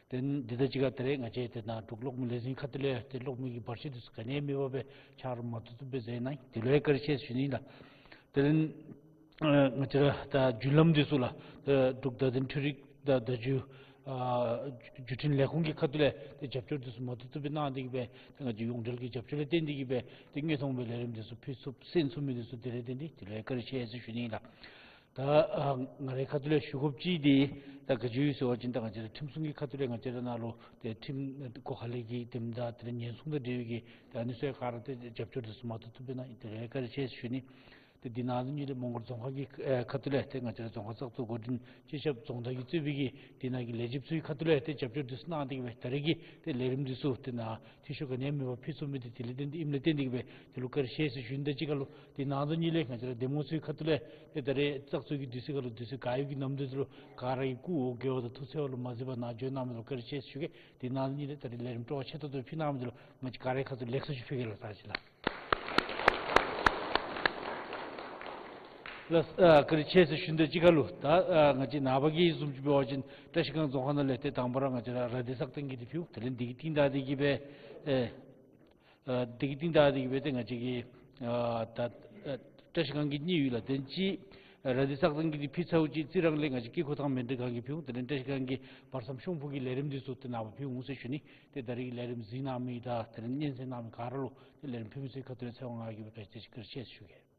ཏེ་འདི་དང་གཅིག་ཁར་ད་རེས་ང་བཅས་ཏེ་ནཱ་འབྲུག་གློག་མེ་ལས་འཛིན་ཁ་ཐུག་ལས་ཏེ་གློག་མེ་གི་བར་ཆད་འདི་ཚུ་ག་ནི་ཡང་མེད་པར་སྦེ་ཕྱག་རོགས་མ་ཐུབ་ཐུབ་སྦེ་མཛད་གནང་ཡི། དེ་ལུ་ཡང་བཀའ་དྲིན་ཆེ་ཟེར་ཞུ་ནི་ཨིན་ལགས། དེ་ལས་ཨ་ང་བཅས་ར་ད་བརྒྱུད་ལམ་འདི་ཚུ་ལགས་ཏེ་འབྲུག་བརྡ་དོན་འཕྲུལ་རིག་དང་བརྡ་བརྒྱུད་ཨ་བརྒྱུད་འཕྲིན་ལས་ཁུངས་ཀྱི་ཁ་ཐུག་ལས་ཏེ་རྒྱབ་སྐྱོར་འདི་ཚུ་མ་ཐུབ་ཐུབ་སྦེ་གནང་སྟེ་གིས་སྦེ་ཏེ་ང་བཅས་ཡོངས་འབྲེལ་གྱི་རྒྱབ་སྐྱོར་ལས་བརྟེན་ཏེ་གིས་སྦེ་ཏེ་དངོས་མཐོང་སྦེ་ལས་རིམ་འདི་ཚུ་ཕུལ་ཚུགསཔ་གསན་ཚུགས་མི་འདི་ཚུ་དེ་ལས་བརྟེན་ཏེ་དེ་ལུ་ཡང་བཀའ་དྲིན་ཆེ་ཟེར་ཞུ་ནི་ཨིན་ལགས། ད་ཨ་ང་རའི་ཁ་ཐུག་ལས་ཞུ་དགོཔ་ཅིག་འདི་ད་ག་ཅི་ཡོད་ཟེར་བ་ཅིན་ད་ང་བཅས་ར་ཁྲིམས་སྲུང་གི་ཁ་ཐུག་ལས་ང་བཅས་ར་ནཱ་ལུ་ཏེ་ཁྲིམས་སྒོ་ཁ་ལས་ཀྱི་འདེམས་དང་དེ་ལས་ཉེན་སྲུང་དང་འབྲེལ་བའི་གི་ད་ཨ་ནི་ཚུ་ཡང་ག་ར་ཏེ་རྒྱབ་སྐྱོར་འདི་ཚུ་མ་ཐུབ་ཐུབ་སྦེ་གནང་ཡི། དེ་ལུ་ཡང་བཀའ་དྲིན་ཆེ་ཟེར་ཞུ་ནི། ཏེ་འདི་ནང་དུ་ཉིད་ལས་མོང་སྒར་རྫོང་ཁག་གི་ཨེ་ཁ་ཐུག་ལས་ཏེ་ང་བཅས་ར་རྫོང་ཁག་བཙག་འཐུ་འགོ་འདྲེན་སྤྱི་ཁྱབ་རྫོང་བདག་གིས་གཙོས་པའི་གི་འདི་ནང་གི་ལས་བྱེདཔ་ཚུ་གི་ཁ་ཐུག་ལས་ཏེ་རྒྱབ་སྐྱོར་འདི་ཚུ་གནང་སྟེ་གིས་སྦེ་ད་རེས་ཀྱི་ཏེ་ལས་རིམ་འདི་ཚུ་ཏེ་ནཱ་འཐུས་ཤོར་ག་ནི་ཡང་མེད་པར་ཕུལ་ཚུགས་མི་འདི་དེ་ལས་བརྟེན་ཏེ་ཨིནམ་ལས་བརྟེན་ཏེ་གིས་སྦེ་དེ་ལུ་བཀའ་དྲིན་ཆེ་ཟེར་ཞུ་ནི་དང་གཅིག་ཁར་ལུ་འདི་ནང་དུ་ཉིད་ལས་ང་བཅས་ར་འདེམས་ངོ་ཚུ་གི་ཁ་ཐུག་ལས་ཏེ་ད་རེས་བཙག་འཐུ་གི་དུས་ཚོད་ཁར་ལུ་དུས་ཚོད་ག་ཡོད་ཀྱི་ནམ་དུས་ཚུ་ལུ་ག་ར་གི་སྐུ་འོ་བརྒྱལ་བ་དང་ཐུགས་འཚེར་བ་ལུ་མ་གཟིགས་པར་ནཱ་འབྱོན་གནང་མི་ལུ་བཀའ་དྲིན་ཆེ་ཟེར་ཞུ་གེ། འདི་ནང་དུ་ཉིད་ལས་ད་རེས་ལས་རིམ་སྤྲོ་བ་ཆེ་ཏོག་ཏོ་ཕུལ་གནང་མི་འདི་ལུ་ང་བཅས་ག་རའི་ཁ་ཐུག་ལེགས་སོ་ཅིག་ཕུལ་གེ་ལགས། ད་ཅི་ལགས། ལགས། ཨ་བཀའ་དྲིན་ཆེ་ཟེར་ཞུ་ནི་དང་གཅིག་ཁར་ལུ་ད་ཨ་ང་བཅས་ནངས་པ་གི་བཟུམ་ཅིག་འབད་བ་ཅིན་བཀྲ་ཤིས་སྒང་རྫོང་ཁག་ནང་ལས་ཏེ་དང་པ་ར་ང་བཅས་ར་ར་དྷེ་སག་སྟེང་གི་འདི་ཕུལཝ། དེ་ལས་འདི་གི་རྟིང་བདའ་སྟེ་གིས་སྦེ་ཨེ་ཨ་འདི་གི་རྟིང་བདའ་སྟེ་གིས་སྦེ་ཏེ་ང་བཅས་ཀྱི་ཨ་ད་ཨ་བཀྲ་ཤིས་སྒང་གི་གཉིས་ཡོད་ལགས། དེ་ཅིག་ར་དྷེ་སག་སྟེང་གི་འདི་ཕུལ་ཚརཝ་ཅིག་རྩི་རང་ལས་ང་བཅས་ཀྱི་ཀོ་ཐང་མཎྜལ་སྒང་གི་ཕུལཝ། དེ་ལས་བཀྲ་ཤིས་སྒང་གི་བར་མཚམས་ཤོང་ཕུ་གི་ལས་རིམ་འདི་ཚུ་ཏེ་ནངས་པ་ཕུལ་འོང་ཟེར་ཞུ་ནི། ཏེ་ད་རེས་ཀྱི་ལས་རིམ་གཟིགས་གནང་མི་དང་དེ་ལས་སྙན་གསན་གནང་མི་ག་ར་ལུ་ཏེ་ལས་རིམ་ཕུལ་མི་ཚུ་གི་ཁ་ཐུག་ལས་ཚེ་དབང་ང་གིས་སྦེ་བཀའ་དྲིན་ཆེ་ཟེར་ཞུ་གེ།